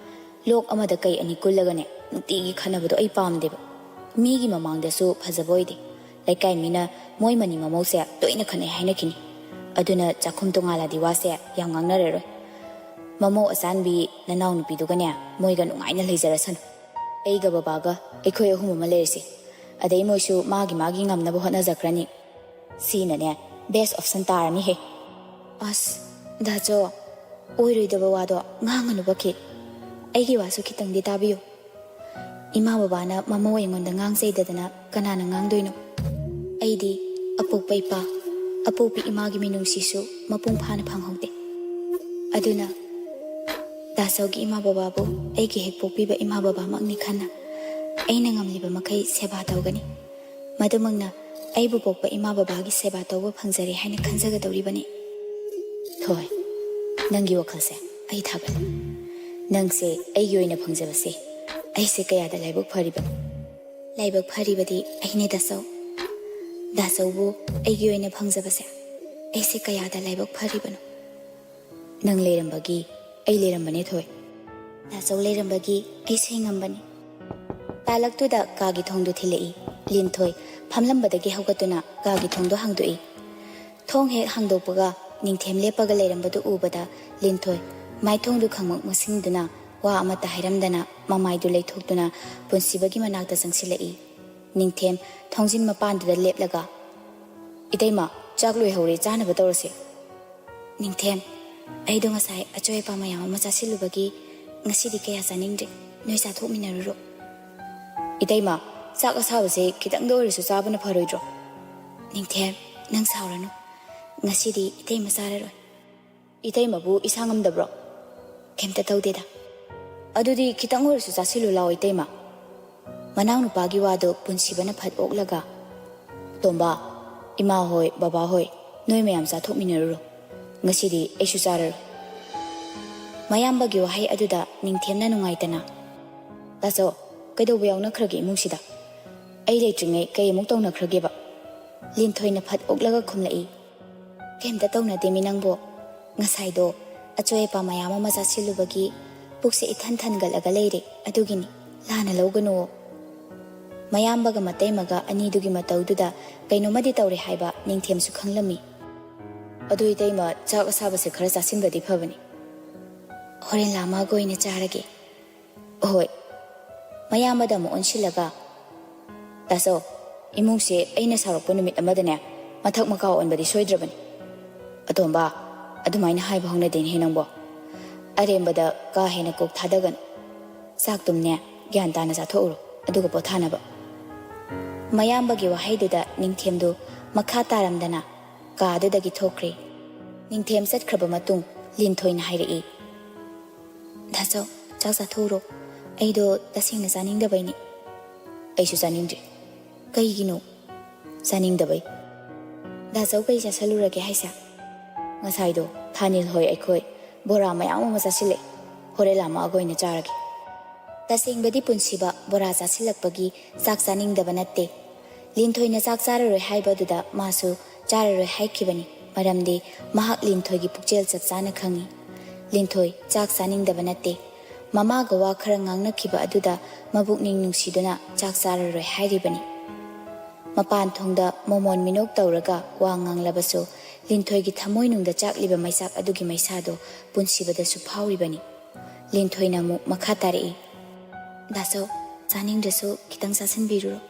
ꯂꯣꯛ ꯑꯃꯗ ꯀꯩ ꯑꯅꯤ ꯀꯨꯜꯂꯒꯅꯦ ꯅꯨꯡꯇꯤꯒꯤ ꯈꯠꯅꯕꯗꯣ ꯑꯩ ꯄꯥꯝꯗꯦꯕ꯫ ꯃꯤꯒꯤ ꯃꯃꯥꯡꯗꯁꯨ ꯐꯖꯕ ꯑꯣꯏꯗꯦ꯫ ꯂꯩꯀꯥꯏ ꯃꯤꯅ ꯃꯣꯏ ꯃꯅꯤ ꯃꯃꯧꯁꯦ ꯇꯣꯏꯅ ꯈꯠꯅꯩ ꯍꯥꯏꯅꯈꯤꯅꯤ꯫ ꯑꯗꯨꯅ ꯆꯥꯛꯈꯨꯝ ꯇꯣꯉꯥꯜꯂꯗꯤ ꯋꯥꯁꯦ ꯌꯥꯝ ꯉꯥꯡꯅꯔꯔꯣꯏ꯫ ꯃꯃꯧ ꯑꯆꯥꯟꯕꯤ ꯅꯅꯥꯎꯅꯨꯄꯤꯗꯨꯒꯅꯦ ꯃꯣꯏꯒ ꯅꯨꯡꯉꯥꯏꯅ ꯂꯩꯖꯔꯁꯅꯨ꯫ ꯑꯩꯒ ꯕꯕꯥꯒ ꯑꯩꯈꯣꯏ ꯑꯍꯨꯝ ꯑꯃ ꯂꯩꯔꯁꯤ꯫ ꯑꯗꯩ ꯃꯣꯏꯁꯨ ꯃꯥꯒꯤ ꯃꯥꯒꯤ ꯉꯝꯅꯕ ꯍꯣꯠꯅꯖꯈ꯭ꯔꯅꯤ꯫ ꯁꯤꯅꯅꯦ best option ꯇꯥꯔꯅꯤꯍꯦ꯫" "ꯑꯁ, ꯗꯥꯆꯧ, ꯑꯣꯏꯔꯣꯏꯗꯕ ꯋꯥꯗꯣ ꯉꯥꯡꯉꯅꯨ ꯕꯛꯈꯤ꯫ ꯑꯩꯒꯤ ꯋꯥꯁꯨ ꯈꯤꯇꯪꯗꯤ ꯇꯥꯕꯤꯌꯨ꯫ ꯏꯃꯥ ꯕꯕꯥꯅ ꯃꯃꯧ ꯑꯩꯉꯣꯟꯗ ꯉꯥꯡ ꯆꯩꯗꯗꯅ ꯀꯅꯥꯅ ꯉꯥꯡꯗꯣꯏꯅꯣ? ꯑꯩꯗꯤ ꯑꯄꯣꯛꯄ ꯏꯄꯥ, ꯑꯄꯣꯛꯄꯤ ꯏꯃꯥꯒꯤ ꯃꯤꯅꯨꯡꯁꯤꯁꯨ ꯃꯄꯨꯡ ꯐꯥꯅ ꯐꯪꯍꯧꯗꯦ꯫ ꯑꯗꯨꯅ ꯗꯥꯆꯧꯒꯤ ꯏꯃꯥ ꯕꯕꯥꯕꯨ ꯑꯩꯒꯤ ꯍꯦꯛ ꯄꯣꯛꯄꯤꯕ ꯏꯃꯥ ꯕꯕꯥꯃꯛꯅꯤ ꯈꯟꯅ ꯑꯩꯅ ꯉꯝꯂꯤꯕ ꯃꯈꯩ ꯁꯦꯕꯥ ꯇꯧꯒꯅꯤ꯫ ꯃꯗꯨꯃꯛꯅ ꯑꯩꯕꯨ ꯄꯣꯛꯄ ꯏꯃꯥ ꯕꯕꯥꯒꯤ ꯁꯦꯕꯥ ꯇꯧꯕ ꯐꯪꯖꯔꯦ ꯍꯥꯏꯅ ꯈꯟꯖꯒꯗꯧꯔꯤꯕꯅꯤ꯫ ꯊꯣꯏ, ꯅꯪꯒꯤ ꯋꯥꯈꯜꯁꯦ ꯑꯩ ꯊꯥꯒꯠꯂꯤ꯫ ꯅꯪꯁꯦ ꯑꯩꯒꯤ ꯑꯣꯏꯅ ꯐꯪꯖꯕꯁꯦ ꯑꯩꯁꯦ ꯀꯌꯥꯗ ꯂꯥꯏꯕꯛ ꯐꯔꯤꯕꯅꯣ꯫ ꯂꯥꯏꯕꯛ ꯐꯔꯤꯕꯗꯤ ꯑꯩꯅꯦ ꯗꯥꯆꯧ꯫ ꯗꯥꯆꯧꯕꯨ ꯑꯩꯒꯤ ꯑꯣꯏꯅ ꯐꯪꯖꯕꯁꯦ ꯑꯩꯁꯦ ꯀꯌꯥꯗ ꯂꯥꯏꯕꯛ ꯐꯔꯤꯕꯅꯣ꯫ ꯅꯪ ꯂꯩꯔꯝꯕꯒꯤ ꯑꯩ ꯂꯩꯔꯝꯕꯅꯦ ꯊꯣꯏ꯫ ꯗꯥꯆꯧ ꯂꯩꯔꯝꯕꯒꯤ ꯑꯩꯁꯦ ꯍꯤꯡꯉꯝꯕꯅꯤ꯫ ꯇꯥꯂꯛꯇꯨꯗ ꯀꯥꯒꯤ ꯊꯣꯡꯗꯨ ꯊꯤꯜꯂꯛꯏ꯫ ꯂꯤꯟꯊꯣꯏ ꯐꯝꯂꯝꯕꯗꯒꯤ ꯍꯧꯒꯠꯇꯨꯅ ꯀꯥꯒꯤ ꯊꯣꯡꯗꯨ ꯍꯥꯡꯗꯣꯛꯏ꯫ ꯊꯣꯡ ꯍꯦꯛ ꯍꯥꯡꯗꯣꯛꯄꯒ ꯅꯤꯡꯊꯦꯝ ꯂꯦꯞꯄꯒ ꯂꯩꯔꯝꯕꯗꯨ ꯎꯕꯗ ꯂꯤꯟꯊꯣꯏ ꯃꯥꯏꯊꯣꯡꯗꯨ ꯈꯪꯃꯛ ꯃꯛꯁꯤꯟꯗꯨꯅ ꯋꯥ ꯑꯃꯠꯇ ꯍꯥꯏꯔꯝꯗꯅ ꯃꯃꯥꯏꯗꯨ ꯂꯩꯊꯣꯛꯇꯨꯅ ꯄꯨꯟꯁꯤꯕꯒꯤ ꯃꯅꯥꯛꯇ ꯆꯪꯁꯤꯜꯂꯛꯏ꯫ ꯅꯤꯡꯊꯦꯝ ꯊꯣꯡꯖꯤꯟ ꯃꯄꯥꯟꯗꯨꯗ ꯂꯦꯞꯂꯒ, "ꯏꯇꯩꯃ, ꯆꯥꯛ ꯂꯣꯏꯍꯧꯔꯦ, ꯆꯥꯅꯕ ꯇꯧꯔꯁꯦ꯫" "ꯅꯤꯡꯊꯦꯝ, ꯑꯩꯗꯣ ꯉꯁꯥꯏ ꯑꯆꯣꯏ ꯑꯄꯥ ꯃꯌꯥꯝ ꯑꯃ ꯆꯥꯁꯤꯜꯂꯨꯕꯒꯤ ꯉꯁꯤꯗꯤ ꯀꯌꯥ ꯆꯥꯅꯤꯡꯗ꯭ꯔꯦ꯫ ꯅꯣꯏ ꯆꯥꯊꯣꯛꯃꯤꯟꯅꯔꯨꯔꯣ꯫" "ꯏꯇꯩꯃ, ꯆꯥꯛ ꯑꯁꯥꯕꯁꯦ ꯈꯤꯇꯪꯗ ꯑꯣꯏꯔꯁꯨ ꯆꯥꯕꯅ ꯐꯔꯣꯏꯗ꯭ꯔꯣ?" "ꯅꯤꯡꯊꯦꯝ, ꯅꯪ ꯁꯥꯎꯔꯅꯨ꯫ ꯉꯁꯤꯗꯤ ꯏꯇꯩꯃ ꯆꯥꯔꯔꯣꯏ꯫" "ꯏꯇꯩꯃꯕꯨ ꯏꯁꯥ ꯉꯝꯗꯕ꯭ꯔꯣ?" "ꯀꯩꯝꯇ ꯇꯧꯗꯦꯗ꯫" "ꯑꯗꯨꯗꯤ ꯈꯤꯇꯪ ꯑꯣꯏꯔꯁꯨ ꯆꯥꯁꯤꯜꯂꯨ ꯂꯥꯎ ꯏꯇꯩꯃ꯫" ꯃꯅꯥꯎꯅꯨꯄꯥꯒꯤ ꯋꯥꯗꯨ ꯄꯨꯟꯁꯤꯕꯅ ꯐꯠ ꯑꯣꯛꯂꯒ, "ꯇꯣꯝꯕ, ꯏꯃꯥ ꯍꯣꯏ, ꯕꯕꯥ ꯍꯣꯏ, ꯅꯣꯏ ꯃꯌꯥꯝ ꯆꯥꯊꯣꯛꯃꯤꯟꯅꯔꯨꯔꯣ꯫ ꯉꯁꯤꯗꯤ ꯑꯩꯁꯨ ꯆꯥꯔꯔꯣꯏ꯫" ꯃꯌꯥꯝꯕꯒꯤ ꯋꯥꯍꯩ ꯑꯗꯨꯗ ꯅꯤꯡꯊꯦꯝꯅ ꯅꯨꯡꯉꯥꯏꯇꯅ, "ꯇꯥꯆꯧ, ꯀꯩꯗꯧꯕ ꯌꯥꯎꯅꯈ꯭ꯔꯒꯦ ꯏꯃꯨꯡꯁꯤꯗ? ꯑꯩ ꯂꯩꯇ꯭ꯔꯤꯉꯩ ꯀꯩ ꯑꯃꯨꯛ ꯇꯧꯅꯈ꯭ꯔꯒꯦꯕ?" ꯂꯤꯟꯊꯣꯏꯅ ꯐꯠ ꯑꯣꯛꯂꯒ ꯈꯨꯝꯂꯛꯏ, "ꯀꯩꯝꯇ ꯇꯧꯅꯗꯦꯃꯤ ꯅꯪꯕꯣ꯫ ꯉꯁꯥꯏꯗꯣ ꯑꯆꯣꯏ ꯑꯄꯥ ꯃꯌꯥꯝ ꯑꯃ ꯆꯥꯁꯤꯜꯂꯨꯕꯒꯤ ꯄꯨꯛꯁꯦ ꯏꯊꯟ ꯊꯟꯒꯠꯂꯒ ꯂꯩꯔꯦ, ꯑꯗꯨꯒꯤꯅꯤ, ꯂꯥꯟꯅ ꯂꯧꯒꯅꯨꯋꯣ꯫" ꯃꯌꯥꯝꯕꯒ ꯃꯇꯩꯃꯒ ꯑꯅꯤꯗꯨꯒꯤ ꯃꯇꯧꯗꯨꯗ ꯀꯩꯅꯣꯃꯗꯤ ꯇꯧꯔꯦ ꯍꯥꯏꯕ ꯅꯤꯡꯊꯦꯝꯁꯨ ꯈꯪꯂꯝꯃꯤ꯫ "ꯑꯗꯨ ꯏꯇꯩꯃ, ꯆꯥꯛ ꯑꯁꯥꯕꯁꯦ ꯈꯔ ꯆꯥꯁꯤꯟꯕꯗꯤ ꯐꯕꯅꯤ꯫" "ꯍꯣꯔꯦꯟ ꯂꯥꯝꯃꯛꯑꯒ ꯑꯣꯏꯅ ꯆꯥꯔꯒꯦ꯫" "ꯍꯣꯏ꯫" ꯃꯌꯥꯝꯕꯗ ꯑꯃꯨꯛ ꯑꯣꯟꯁꯤꯜꯂꯒ, "ꯇꯥꯆꯧ, ꯏꯃꯨꯡꯁꯦ ꯑꯩꯅ ꯁꯥꯎꯔꯛꯄ ꯅꯨꯃꯤꯠ ꯑꯃꯗꯅꯦ ꯃꯊꯛ ꯃꯈꯥ ꯑꯣꯟꯕꯗꯤ ꯁꯣꯏꯗ꯭ꯔꯕꯅꯤ꯫" "ꯑꯇꯣꯝꯕ, ꯑꯗꯨꯃꯥꯏꯅ ꯍꯥꯏꯕ ꯍꯧꯅꯗꯦꯅꯦꯍꯦ ꯅꯪꯕꯣ꯫ ꯑꯔꯦꯝꯕꯗ ꯀꯥ ꯍꯦꯟꯅ ꯀꯣꯛ ꯊꯥꯗꯒꯅꯨ꯫ ꯆꯥꯛꯇꯨꯝꯅꯦ ꯒ꯭ꯌꯥꯟ ꯇꯥꯅ ꯆꯥꯊꯣꯛꯎꯔꯣ, ꯑꯗꯨꯒ ꯄꯣꯊꯥꯅꯕ꯫" ꯃꯌꯥꯝꯕꯒꯤ ꯋꯥꯍꯩꯗꯨꯗ ꯅꯤꯡꯊꯦꯝꯗꯨ ꯃꯈꯥ ꯇꯥꯔꯝꯗꯅ ꯀꯥꯗꯨꯗꯒꯤ ꯊꯣꯛꯈ꯭ꯔꯦ꯫ ꯅꯤꯡꯊꯦꯝ ꯆꯠꯈ꯭ꯔꯕ ꯃꯇꯨꯡ ꯂꯤꯟꯊꯣꯏꯅ ꯍꯥꯏꯔꯛꯏ, "ꯗꯥꯆꯧ, ꯆꯥꯛ ꯆꯥꯊꯣꯛꯎꯔꯣ꯫ ꯑꯩꯗꯣ ꯇꯁꯦꯡꯅ ꯆꯥꯅꯤꯡꯗꯕꯩꯅꯤ꯫" ꯑꯩꯁꯨ ꯆꯥꯅꯤꯡꯗ꯭ꯔꯤ꯫ ꯀꯩꯒꯤꯅꯣ? ꯆꯥꯅꯤꯡꯗꯕꯩ꯫ ꯗꯥꯆꯧ, ꯀꯩ ꯆꯥꯁꯜꯂꯨꯔꯒꯦ ꯍꯥꯏꯁꯦ? ꯉꯁꯥꯏꯗꯣ ꯊꯥꯅꯤꯜ ꯍꯣꯏ ꯑꯩꯈꯣꯏ ꯕꯣꯔꯥ ꯃꯌꯥꯝ ꯑꯃ ꯆꯥꯁꯤꯜꯂꯦ꯫ ꯍꯣꯔꯦꯟ ꯂꯥꯝꯃꯛꯑꯒ ꯑꯣꯏꯅ ꯆꯥꯔꯒꯦ꯫ ꯇꯁꯦꯡꯕꯗꯤ ꯄꯨꯟꯁꯤꯕ ꯕꯣꯔꯥ ꯆꯥꯁꯤꯜꯂꯛꯄꯒꯤ ꯆꯥꯛ ꯆꯥꯅꯤꯡꯗꯕ ꯅꯠꯇꯦ꯫ ꯂꯤꯟꯊꯣꯏꯅ ꯆꯥꯛ ꯆꯥꯔꯔꯣꯏ ꯍꯥꯏꯕ ꯑꯗꯨꯗ ꯃꯥꯁꯨ ꯆꯥꯔꯔꯣꯏ ꯍꯥꯏꯈꯤꯕꯅꯤ, ꯃꯔꯝꯗꯤ ꯃꯍꯥꯛ ꯂꯤꯟꯊꯣꯏꯒꯤ ꯄꯨꯛꯆꯦꯜ ꯆꯞ ꯆꯥꯅ ꯈꯪꯏ꯫ ꯂꯤꯟꯊꯣꯏ ꯆꯥꯛ ꯆꯥꯅꯤꯡꯗꯕ ꯅꯠꯇꯦ, ꯃꯃꯥꯒ ꯋꯥ ꯈꯔ ꯉꯥꯡꯅꯈꯤꯕ ꯑꯗꯨꯗ ꯃꯕꯨꯛꯅꯤꯡ ꯅꯨꯡꯁꯤꯗꯨꯅ ꯆꯥꯛ ꯆꯥꯔꯔꯣꯏ ꯍꯥꯏꯔꯤꯕꯅꯤ꯫ ꯃꯄꯥꯟ ꯊꯣꯡꯗ ꯃꯣꯃꯣꯟ ꯃꯤꯅꯣꯛ ꯇꯧꯔꯒ ꯋꯥ ꯉꯥꯡꯂꯕꯁꯨ, ꯂꯤꯟꯊꯣꯏꯒꯤ ꯊꯃꯣꯏꯅꯨꯡꯗ ꯆꯥꯛꯂꯤꯕ ꯃꯩꯆꯥꯛ ꯑꯗꯨꯒꯤ ꯃꯩꯁꯥꯗꯣ ꯄꯨꯟꯁꯤꯕꯗꯁꯨ ꯐꯥꯎꯔꯤꯕꯅꯤ꯫ ꯂꯤꯟꯊꯣꯏꯅ ꯑꯃꯨꯛ ꯃꯈꯥ ꯇꯥꯔꯛꯏ, "ꯗꯥꯆꯧ, ꯆꯥꯅꯤꯡꯗ꯭ꯔꯁꯨ ꯈꯤꯇꯪ ꯆꯥꯁꯤꯟꯕꯤꯔꯨꯔꯣ꯫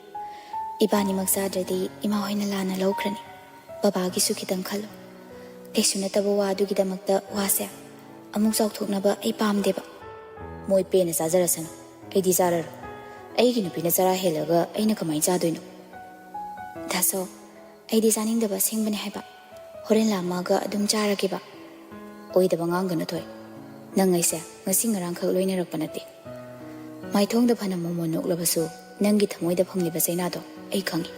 ꯏꯕꯥꯅꯤꯃꯛ ꯆꯥꯗ꯭ꯔꯗꯤ ꯏꯃꯥ ꯍꯣꯏꯅ ꯂꯥꯟꯅ ꯂꯧꯈ꯭ꯔꯅꯤ꯫ ꯕꯕꯥꯒꯤꯁꯨ ꯈꯤꯇꯪ ꯈꯜꯂꯣ꯫ ꯀꯩꯁꯨ ꯅꯠꯇꯕ ꯋꯥ ꯑꯗꯨꯒꯤꯗꯃꯛꯇ ꯋꯥꯁꯦ ꯑꯃꯨꯛ ꯆꯥꯎꯊꯣꯛꯅꯕ ꯑꯩ ꯄꯥꯝꯗꯦꯕ꯫" "ꯃꯣꯏ ꯄꯦꯟꯅ ꯆꯥꯖꯔꯁꯅꯨ, ꯑꯩꯗꯤ ꯆꯥꯔꯔꯣꯏ꯫ ꯑꯩꯒꯤ ꯅꯨꯄꯤꯅ ꯆꯔꯥ ꯍꯦꯜꯂꯒ ꯑꯩꯅ ꯀꯃꯥꯏꯅ ꯆꯥꯗꯣꯏꯅꯣ?" "ꯗꯥꯆꯧ, ꯑꯩꯗꯤ ꯆꯥꯅꯤꯡꯗꯕ ꯑꯁꯦꯡꯕꯅꯦ ꯍꯥꯏꯕ꯫ ꯍꯣꯔꯦꯟ ꯂꯥꯝꯃꯛꯑꯒ ꯑꯗꯨꯝ ꯆꯥꯔꯒꯦꯕ꯫" "ꯑꯣꯏꯗꯕ ꯉꯥꯡꯒꯅꯨ, ꯊꯣꯏ꯫ ꯅꯪ ꯑꯩꯁꯦ ꯉꯁꯤ ꯉꯔꯥꯡꯈꯛ ꯂꯣꯏꯅꯔꯛꯄ ꯅꯠꯇꯦ꯫ ꯃꯥꯏꯊꯣꯡꯗ ꯐꯅ ꯃꯣꯃꯣꯟ ꯅꯣꯛꯂꯕꯁꯨ, ꯅꯪꯒꯤ ꯊꯃꯣꯏꯗ ꯐꯪꯂꯤꯕ ꯆꯩꯅꯥꯗꯣ ꯑꯩ ꯈꯪꯏ꯫"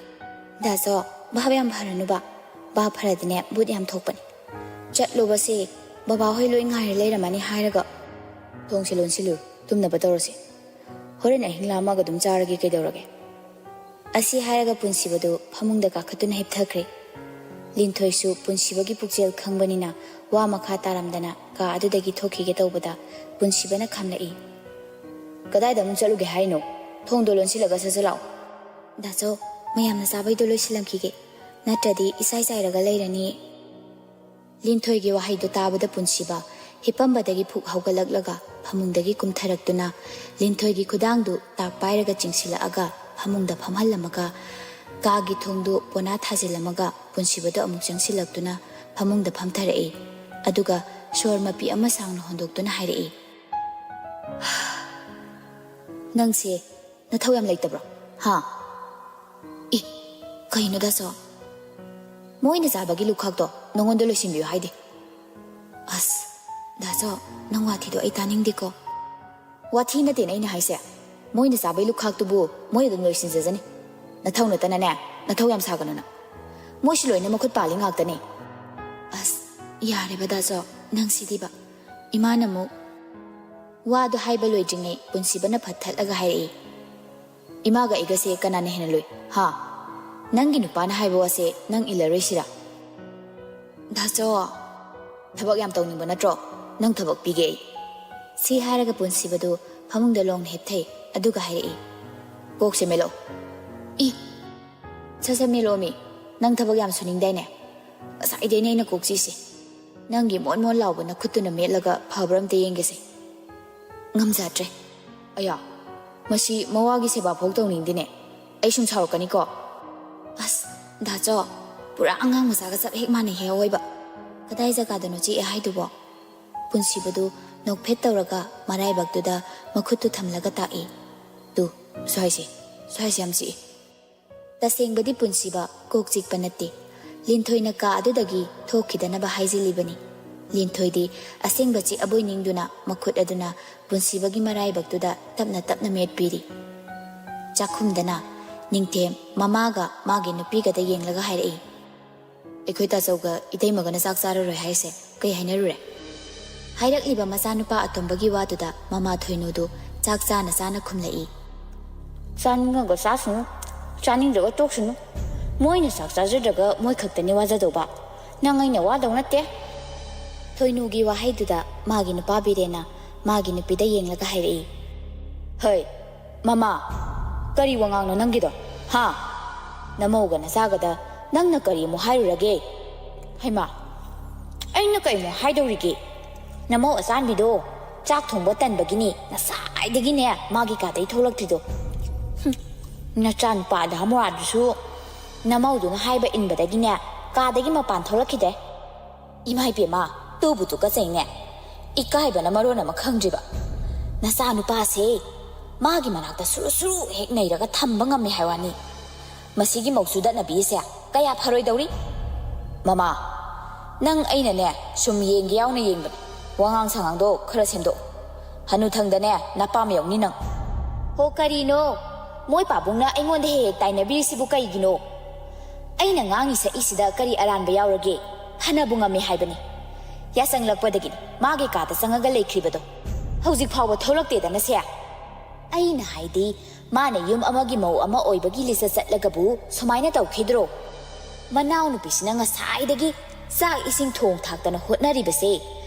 "ꯗꯥꯆꯧ, ꯚꯥꯞ ꯌꯥꯝ ꯐꯔꯅꯨꯕ꯫ ꯚꯥꯞ ꯐꯔꯗꯤꯅꯦ ꯚꯨꯠ ꯌꯥꯝ ꯊꯣꯛꯄꯅꯤ꯫ ꯆꯠꯂꯣꯕꯁꯦ, ꯕꯕꯥꯍꯣꯏ ꯂꯣꯏ ꯉꯥꯏꯔ ꯂꯩꯔꯝꯃꯅꯤ ꯍꯥꯏꯔꯒ꯫" "ꯊꯣꯡꯁꯦ ꯂꯣꯟꯁꯤꯜꯂꯨ, ꯇꯨꯝꯅꯕ ꯇꯧꯔꯁꯤ꯫ ꯍꯣꯔꯦꯟ ꯑꯍꯤꯡ ꯂꯥꯝꯃꯒ ꯑꯗꯨꯝ ꯆꯥꯔꯒꯦ, ꯀꯩꯗꯧꯔꯒꯦ?" ꯑꯁꯤ ꯍꯥꯏꯔꯒ ꯄꯨꯟꯁꯤꯕꯗꯨ ꯐꯃꯨꯡꯗ ꯀꯥꯈꯠꯇꯨꯅ ꯍꯤꯞꯊꯈ꯭ꯔꯦ꯫ ꯂꯤꯟꯊꯣꯏꯁꯨ ꯄꯨꯟꯁꯤꯕꯒꯤ ꯄꯨꯛꯆꯦꯜ ꯈꯪꯕꯅꯤꯅ ꯋꯥ ꯃꯈꯥ ꯇꯥꯔꯝꯗꯅ ꯀꯥ ꯑꯗꯨꯗꯒꯤ ꯊꯣꯛꯈꯤꯒꯦ ꯇꯧꯕꯗ ꯄꯨꯟꯁꯤꯕꯅ ꯈꯥꯝꯂꯛꯏ꯫ "ꯀꯗꯥꯏꯗ ꯑꯃꯨꯛ ꯆꯠꯂꯨꯒꯦ ꯍꯥꯏꯅꯣ? ꯊꯣꯡꯗꯣ ꯂꯣꯟꯁꯤꯜꯂꯒ ꯁꯠ ꯁꯠ ꯂꯥꯛꯑꯣ꯫" "ꯗꯥꯆꯧ, ꯃꯌꯥꯝꯅ ꯆꯥꯕꯩꯗꯣ ꯂꯣꯏꯁꯤꯜꯂꯝꯈꯤꯒꯦ, ꯅꯠꯇ꯭ꯔꯗꯤ ꯏꯆꯥꯏ ꯆꯥꯏꯔꯒ ꯂꯩꯔꯅꯤ꯫" ꯂꯤꯟꯊꯣꯏꯒꯤ ꯋꯥꯍꯩꯗꯨ ꯇꯥꯕꯗ ꯄꯨꯟꯁꯤꯕ ꯍꯤꯞꯄꯝꯕꯗꯒꯤ ꯐꯨꯛ ꯍꯧꯒꯠꯂꯛꯂꯒ ꯐꯃꯨꯡꯗꯒꯤ ꯀꯨꯝꯊꯔꯛꯇꯨꯅ ꯂꯤꯟꯊꯣꯏꯒꯤ ꯈꯨꯗꯥꯡꯗꯨ ꯇꯥꯛ ꯄꯥꯏꯔꯒ ꯆꯤꯡꯁꯤꯜꯂꯛꯑꯒ ꯐꯃꯨꯡꯗ ꯐꯝꯍꯜꯂꯝꯃꯒ ꯀꯥꯒꯤ ꯊꯣꯡꯗꯨ ꯄꯣꯅꯥ ꯊꯥꯖꯤꯜꯂꯝꯃꯒ ꯄꯨꯟꯁꯤꯕꯗꯨ ꯑꯃꯨꯛ ꯆꯪꯁꯤꯜꯂꯛꯇꯨꯅ ꯐꯃꯨꯡꯗ ꯐꯝꯊꯔꯛꯏ꯫ ꯑꯗꯨꯒ ꯁꯣꯔ ꯃꯄꯤ ꯑꯃ ꯁꯥꯡꯅ ꯍꯣꯟꯗꯣꯛꯇꯨꯅ ꯍꯥꯏꯔꯛꯏ, "ꯅꯪꯁꯦ ꯅꯊꯧ ꯌꯥꯝ ꯂꯩꯇꯕ꯭ꯔꯣ? ꯍꯥ?" "ꯏ, ꯀꯩꯅꯣ ꯗꯥꯆꯧ? ꯃꯣꯏꯅ ꯆꯥꯕꯒꯤ ꯂꯨꯈꯥꯛꯇꯣ ꯅꯉꯣꯟꯗ ꯂꯣꯏꯁꯤꯟꯕꯤꯌꯨ ꯍꯥꯏꯗꯦ꯫" "ꯑꯁ, ꯗꯥꯆꯧ, ꯅꯪ ꯋꯥꯊꯤꯗꯣ ꯑꯩ ꯇꯥꯅꯤꯡꯗꯦꯀꯣ꯫" "ꯋꯥꯊꯤ ꯅꯠꯇꯦꯅꯦ ꯑꯩꯅ ꯍꯥꯏꯁꯦ꯫ ꯃꯣꯏꯅ ꯆꯥꯕꯩ ꯂꯨꯈꯥꯛꯇꯨꯕꯨ ꯃꯣꯏ ꯑꯗꯨꯝ ꯂꯣꯏꯁꯤꯟꯖꯖꯅꯤ꯫ ꯅꯊꯧ ꯅꯠꯇꯅꯅꯦ, ꯅꯊꯧ ꯌꯥꯝ ꯁꯥꯒꯅꯨꯅ꯫ ꯃꯣꯏꯁꯨ ꯂꯣꯏꯅ ꯃꯈꯨꯠ ꯄꯥꯜꯂꯤ ꯉꯥꯛꯇꯅꯦ꯫ ꯑꯁ, ꯌꯥꯔꯦꯕ ꯗꯥꯆꯣ, ꯅꯪ ꯁꯤꯗꯤꯕ꯫ ꯏꯃꯥꯅ ꯑꯃꯨꯛ ꯋꯥꯗꯣ ꯍꯥꯏꯕ ꯂꯣꯏꯗ꯭ꯔꯤꯉꯩ ꯄꯨꯟꯁꯤꯕꯅ ꯐꯠ ꯊꯠꯂꯒ ꯍꯥꯏꯔꯛꯏ, "ꯏꯃꯥꯒ ꯑꯩꯒꯁꯦ ꯀꯅꯥꯅ ꯍꯦꯟꯅ ꯂꯨꯏ, ꯍꯥ? ꯅꯪꯒꯤ ꯅꯨꯄꯥꯅ ꯍꯥꯏꯕ ꯋꯥꯁꯦ ꯅꯪ ꯏꯜꯂꯔꯣꯏꯁꯤꯔꯥ?" "ꯗꯥꯆꯣ, ꯊꯕꯛ ꯌꯥꯝ ꯇꯧꯅꯤꯡꯕ ꯅꯠꯇ꯭ꯔꯣ? ꯅꯪ ꯊꯕꯛ ꯄꯤꯒꯦ ꯑꯩ꯫" ꯁꯤ ꯍꯥꯏꯔꯒ ꯄꯨꯟꯁꯤꯕꯗꯨ ꯐꯃꯨꯡꯗ ꯂꯣꯡꯅ ꯍꯤꯞꯊꯩ, ꯑꯗꯨꯒ ꯍꯥꯏꯔꯛꯏ, "ꯀꯣꯛꯁꯦ ꯃꯦꯠꯂꯣ꯫" "ꯏ, ꯁꯠ ꯁꯠ ꯃꯦꯠꯂꯣꯃꯤ, ꯅꯪ ꯊꯕꯛ ꯌꯥꯝ ꯁꯨꯅꯤꯡꯗꯥꯏꯅꯦ? ꯉꯁꯥꯏꯗꯩꯅꯦ ꯑꯩꯅ ꯀꯣꯛ ꯆꯤꯛꯏꯁꯦ꯫ ꯅꯪꯒꯤ ꯃꯣꯟ ꯃꯣꯟ ꯂꯥꯎꯕ ꯅꯈꯨꯠꯇꯨꯅ ꯃꯦꯠꯂꯒ ꯐꯕ꯭ꯔꯥ ꯑꯝꯇ ꯌꯦꯡꯒꯦꯁꯦ꯫" "ꯉꯝꯖꯗ꯭ꯔꯦ꯫" "ꯑꯌꯥ, ꯃꯁꯤ ꯃꯋꯥꯒꯤ ꯁꯦꯕꯥ ꯐꯥꯎ ꯇꯧꯅꯤꯡꯗꯦꯅꯦ꯫ ꯑꯩ ꯁꯨꯝ ꯁꯥꯎꯔꯛꯀꯅꯤꯀꯣ꯫" "ꯑꯁ, ꯗꯥꯆꯣ, ꯄꯨꯔꯥ ꯑꯉꯥꯡ ꯃꯆꯥꯒ ꯆꯞ ꯍꯦꯛ ꯃꯥꯟꯅꯩꯍꯦ ꯑꯋꯣꯏꯕ꯫ ꯀꯗꯥꯏ ꯖꯒꯥꯗꯅꯣ ꯆꯤꯛꯑꯦ ꯍꯥꯏꯗꯨꯕꯣ?" ꯄꯨꯟꯁꯤꯕꯗꯨ ꯅꯣꯛꯐꯦꯠ ꯇꯧꯔꯒ ꯃꯔꯥꯏꯕꯛꯇꯨꯗ ꯃꯈꯨꯠꯇꯨ ꯊꯝꯂꯒ ꯇꯥꯛꯏ, "ꯇꯨ, ꯁ꯭ꯋꯥꯏꯁꯦ, ꯁ꯭ꯋꯥꯏꯁꯦ ꯌꯥꯝ ꯆꯤꯛꯏ꯫" ꯇꯁꯦꯡꯕꯗꯤ ꯄꯨꯟꯁꯤꯕ ꯀꯣꯛ ꯆꯤꯛꯄ ꯅꯠꯇꯦ꯫ ꯂꯤꯟꯊꯣꯏꯅ ꯀꯥ ꯑꯗꯨꯗꯒꯤ ꯊꯣꯛꯈꯤꯗꯅꯕ ꯍꯥꯏꯖꯤꯜꯂꯤꯕꯅꯤ꯫ ꯂꯤꯟꯊꯣꯏꯗꯤ ꯑꯁꯦꯡꯕ ꯆꯤꯛꯑꯕꯣꯏ ꯅꯤꯡꯗꯨꯅ ꯃꯈꯨꯠ ꯑꯗꯨꯅ ꯄꯨꯟꯁꯤꯕꯒꯤ ꯃꯔꯥꯏꯕꯛꯇꯨꯗ ꯇꯞꯅ ꯇꯞꯅ ꯃꯦꯠꯄꯤꯔꯤ꯫ ꯆꯥꯛꯈꯨꯝꯗꯅ ꯅꯤꯡꯊꯦꯝ ꯃꯃꯥꯒ ꯃꯥꯒꯤ ꯅꯨꯄꯤꯒꯗ ꯌꯦꯡꯂꯒ ꯍꯥꯏꯔꯛꯏ, "ꯑꯩꯈꯣꯏ ꯇꯥꯆꯧꯒ ꯏꯇꯩꯃꯒꯅ ꯆꯥꯛ ꯆꯥꯔꯔꯣꯏ ꯍꯥꯏꯁꯦ ꯀꯩ ꯍꯥꯏꯅꯔꯨꯔꯦ?" ꯍꯥꯏꯔꯛꯂꯤꯕ ꯃꯆꯥꯅꯨꯄꯥ ꯑꯇꯣꯝꯕꯒꯤ ꯋꯥꯗꯨꯗ ꯃꯃꯥ ꯊꯣꯏꯅꯨꯗꯨ ꯆꯥꯛ ꯆꯥꯅ ꯆꯥꯅ ꯈꯨꯝꯂꯛꯏ, "ꯆꯥꯅꯤꯡꯉꯒ ꯆꯥꯁꯅꯨ, ꯆꯥꯅꯤꯡꯗ꯭ꯔꯒ ꯇꯣꯛꯁꯅꯨ꯫ ꯃꯣꯏꯅ ꯆꯥꯛ ꯆꯥꯖꯗ꯭ꯔꯒ ꯃꯣꯏ ꯈꯛꯇꯅꯤ ꯋꯥꯖꯗꯧꯕ꯫ ꯅꯪ ꯑꯩꯅ ꯋꯥꯗꯧ ꯅꯠꯇꯦ꯫" ꯊꯣꯏꯅꯨꯒꯤ ꯋꯥꯍꯩꯗꯨꯗ ꯃꯥꯒꯤ ꯅꯨꯄꯥ ꯕꯤꯔꯦꯟꯅ ꯃꯥꯒꯤ ꯅꯨꯄꯤꯗ ꯌꯦꯡꯂꯒ ꯍꯥꯏꯔꯛꯏ, "ꯍꯩ, ꯃꯃꯥ, ꯀꯔꯤ ꯋꯥꯉꯥꯡꯅꯣ ꯅꯪꯒꯤꯗꯣ, ꯍꯥ? ꯅꯃꯧꯒ ꯅꯆꯥꯒꯗ ꯅꯪꯅ ꯀꯔꯤ ꯑꯃꯨꯛ ꯍꯥꯏꯔꯨꯔꯒꯦ?" "ꯍꯩꯃꯥ, ꯑꯩꯅ ꯀꯩꯃꯨꯛ ꯍꯥꯏꯗꯧꯔꯤꯒꯦ? ꯅꯃꯧ ꯑꯆꯥꯟꯕꯤꯗꯣ ꯆꯥꯛ ꯊꯣꯡꯕ ꯇꯟꯕꯒꯤꯅꯤ ꯉꯁꯥꯏꯗꯒꯤꯅꯦ ꯃꯥꯒꯤ ꯀꯥꯗꯩ ꯊꯣꯛꯂꯛꯇ꯭ꯔꯤꯗꯣ꯫ ꯍꯨꯝ, ꯅꯆꯥꯅꯨꯄꯥ ꯑꯗꯥ ꯃꯣꯔꯥꯗꯨꯁꯨ ꯅꯃꯧꯗꯨꯅ ꯍꯥꯏꯕ ꯏꯟꯕꯗꯒꯤꯅꯦ ꯀꯥꯗꯒꯤ ꯃꯄꯥꯟ ꯊꯣꯛꯂꯛꯈꯤꯗꯦ꯫ ꯏꯃꯥ ꯏꯕꯦꯝꯃ, ꯇꯨꯕꯨ ꯇꯨꯀꯠꯆꯩꯅꯦ꯫ ꯏꯀꯥꯏꯕꯅ ꯃꯔꯣꯟ ꯑꯃ ꯈꯪꯗ꯭ꯔꯤꯕ꯫ ꯅꯆꯥꯅꯨꯄꯥꯁꯦ ꯃꯥꯒꯤ ꯃꯅꯥꯛꯇ ꯁꯨꯔꯨ ꯁꯨꯔꯨ ꯍꯦꯛ ꯅꯩꯔꯒ ꯊꯝꯕ ꯉꯝꯃꯦ ꯍꯥꯏ ꯋꯥꯅꯤ꯫ ꯃꯁꯤꯒꯤ ꯃꯧ ꯆꯨꯗꯠꯅꯕꯤꯁꯦ ꯀꯌꯥ ꯐꯔꯣꯏꯗꯧꯔꯤ꯫ ꯃꯃꯥ, ꯅꯪ ꯑꯩꯅꯅꯦ ꯁꯨꯝ ꯌꯦꯡꯒꯦ ꯌꯥꯎꯅ ꯌꯦꯡꯕꯅꯤ꯫ ꯋꯥꯉꯥꯡ ꯁꯉꯥꯡꯗꯣ ꯈꯔ ꯁꯦꯝꯗꯣꯛꯑꯣ꯫ ꯍꯅꯨꯊꯪꯗꯅꯦ ꯅꯄꯥꯝ ꯌꯧꯅꯤ ꯅꯪ꯫ ꯍꯣ, ꯀꯔꯤꯅꯣ? ꯃꯣꯏ ꯄꯥꯕꯨꯡꯅ ꯑꯩꯉꯣꯟꯗ ꯍꯦꯛ ꯍꯦꯛ ꯇꯥꯏꯅꯕꯤꯔꯤꯁꯤꯕꯨ ꯀꯩꯒꯤꯅꯣ? ꯑꯩꯅ ꯉꯥꯡꯉꯤ ꯁꯛꯏꯁꯤꯗ ꯀꯔꯤ ꯑꯔꯥꯟꯕ ꯌꯥꯎꯔꯒꯦ? ꯐꯅꯕꯨ ꯉꯝꯃꯦ ꯍꯥꯏꯕꯅꯤ꯫ ꯌꯥꯁꯪꯂꯛꯄꯗꯒꯤꯅꯤ ꯃꯥꯒꯤ ꯀꯥꯗ ꯆꯪꯉꯒ ꯂꯩꯈ꯭ꯔꯤꯕꯗꯣ꯫ ꯍꯧꯖꯤꯛ ꯐꯥꯎꯕ ꯊꯣꯛꯂꯛꯇꯦꯗꯅ ꯁꯦ꯫ ꯑꯩꯅ ꯍꯥꯏꯗꯤ, ꯃꯥꯅ ꯌꯨꯝ ꯑꯃꯒꯤ ꯃꯧ ꯑꯃ ꯑꯣꯏꯕꯒꯤ ꯂꯤꯆꯠ ꯆꯠꯂꯒꯕꯨ ꯁꯨꯃꯥꯏꯅ ꯇꯧꯈꯤꯗ꯭ꯔꯣ? ꯃꯅꯥꯎꯅꯨꯄꯤꯁꯤꯅ ꯉꯁꯥꯏꯗꯒꯤ ꯆꯥꯛ ꯏꯁꯤꯡ ꯊꯣꯡ ꯊꯥꯛꯇꯅ ꯍꯣꯠꯅꯔꯤꯕꯁꯦ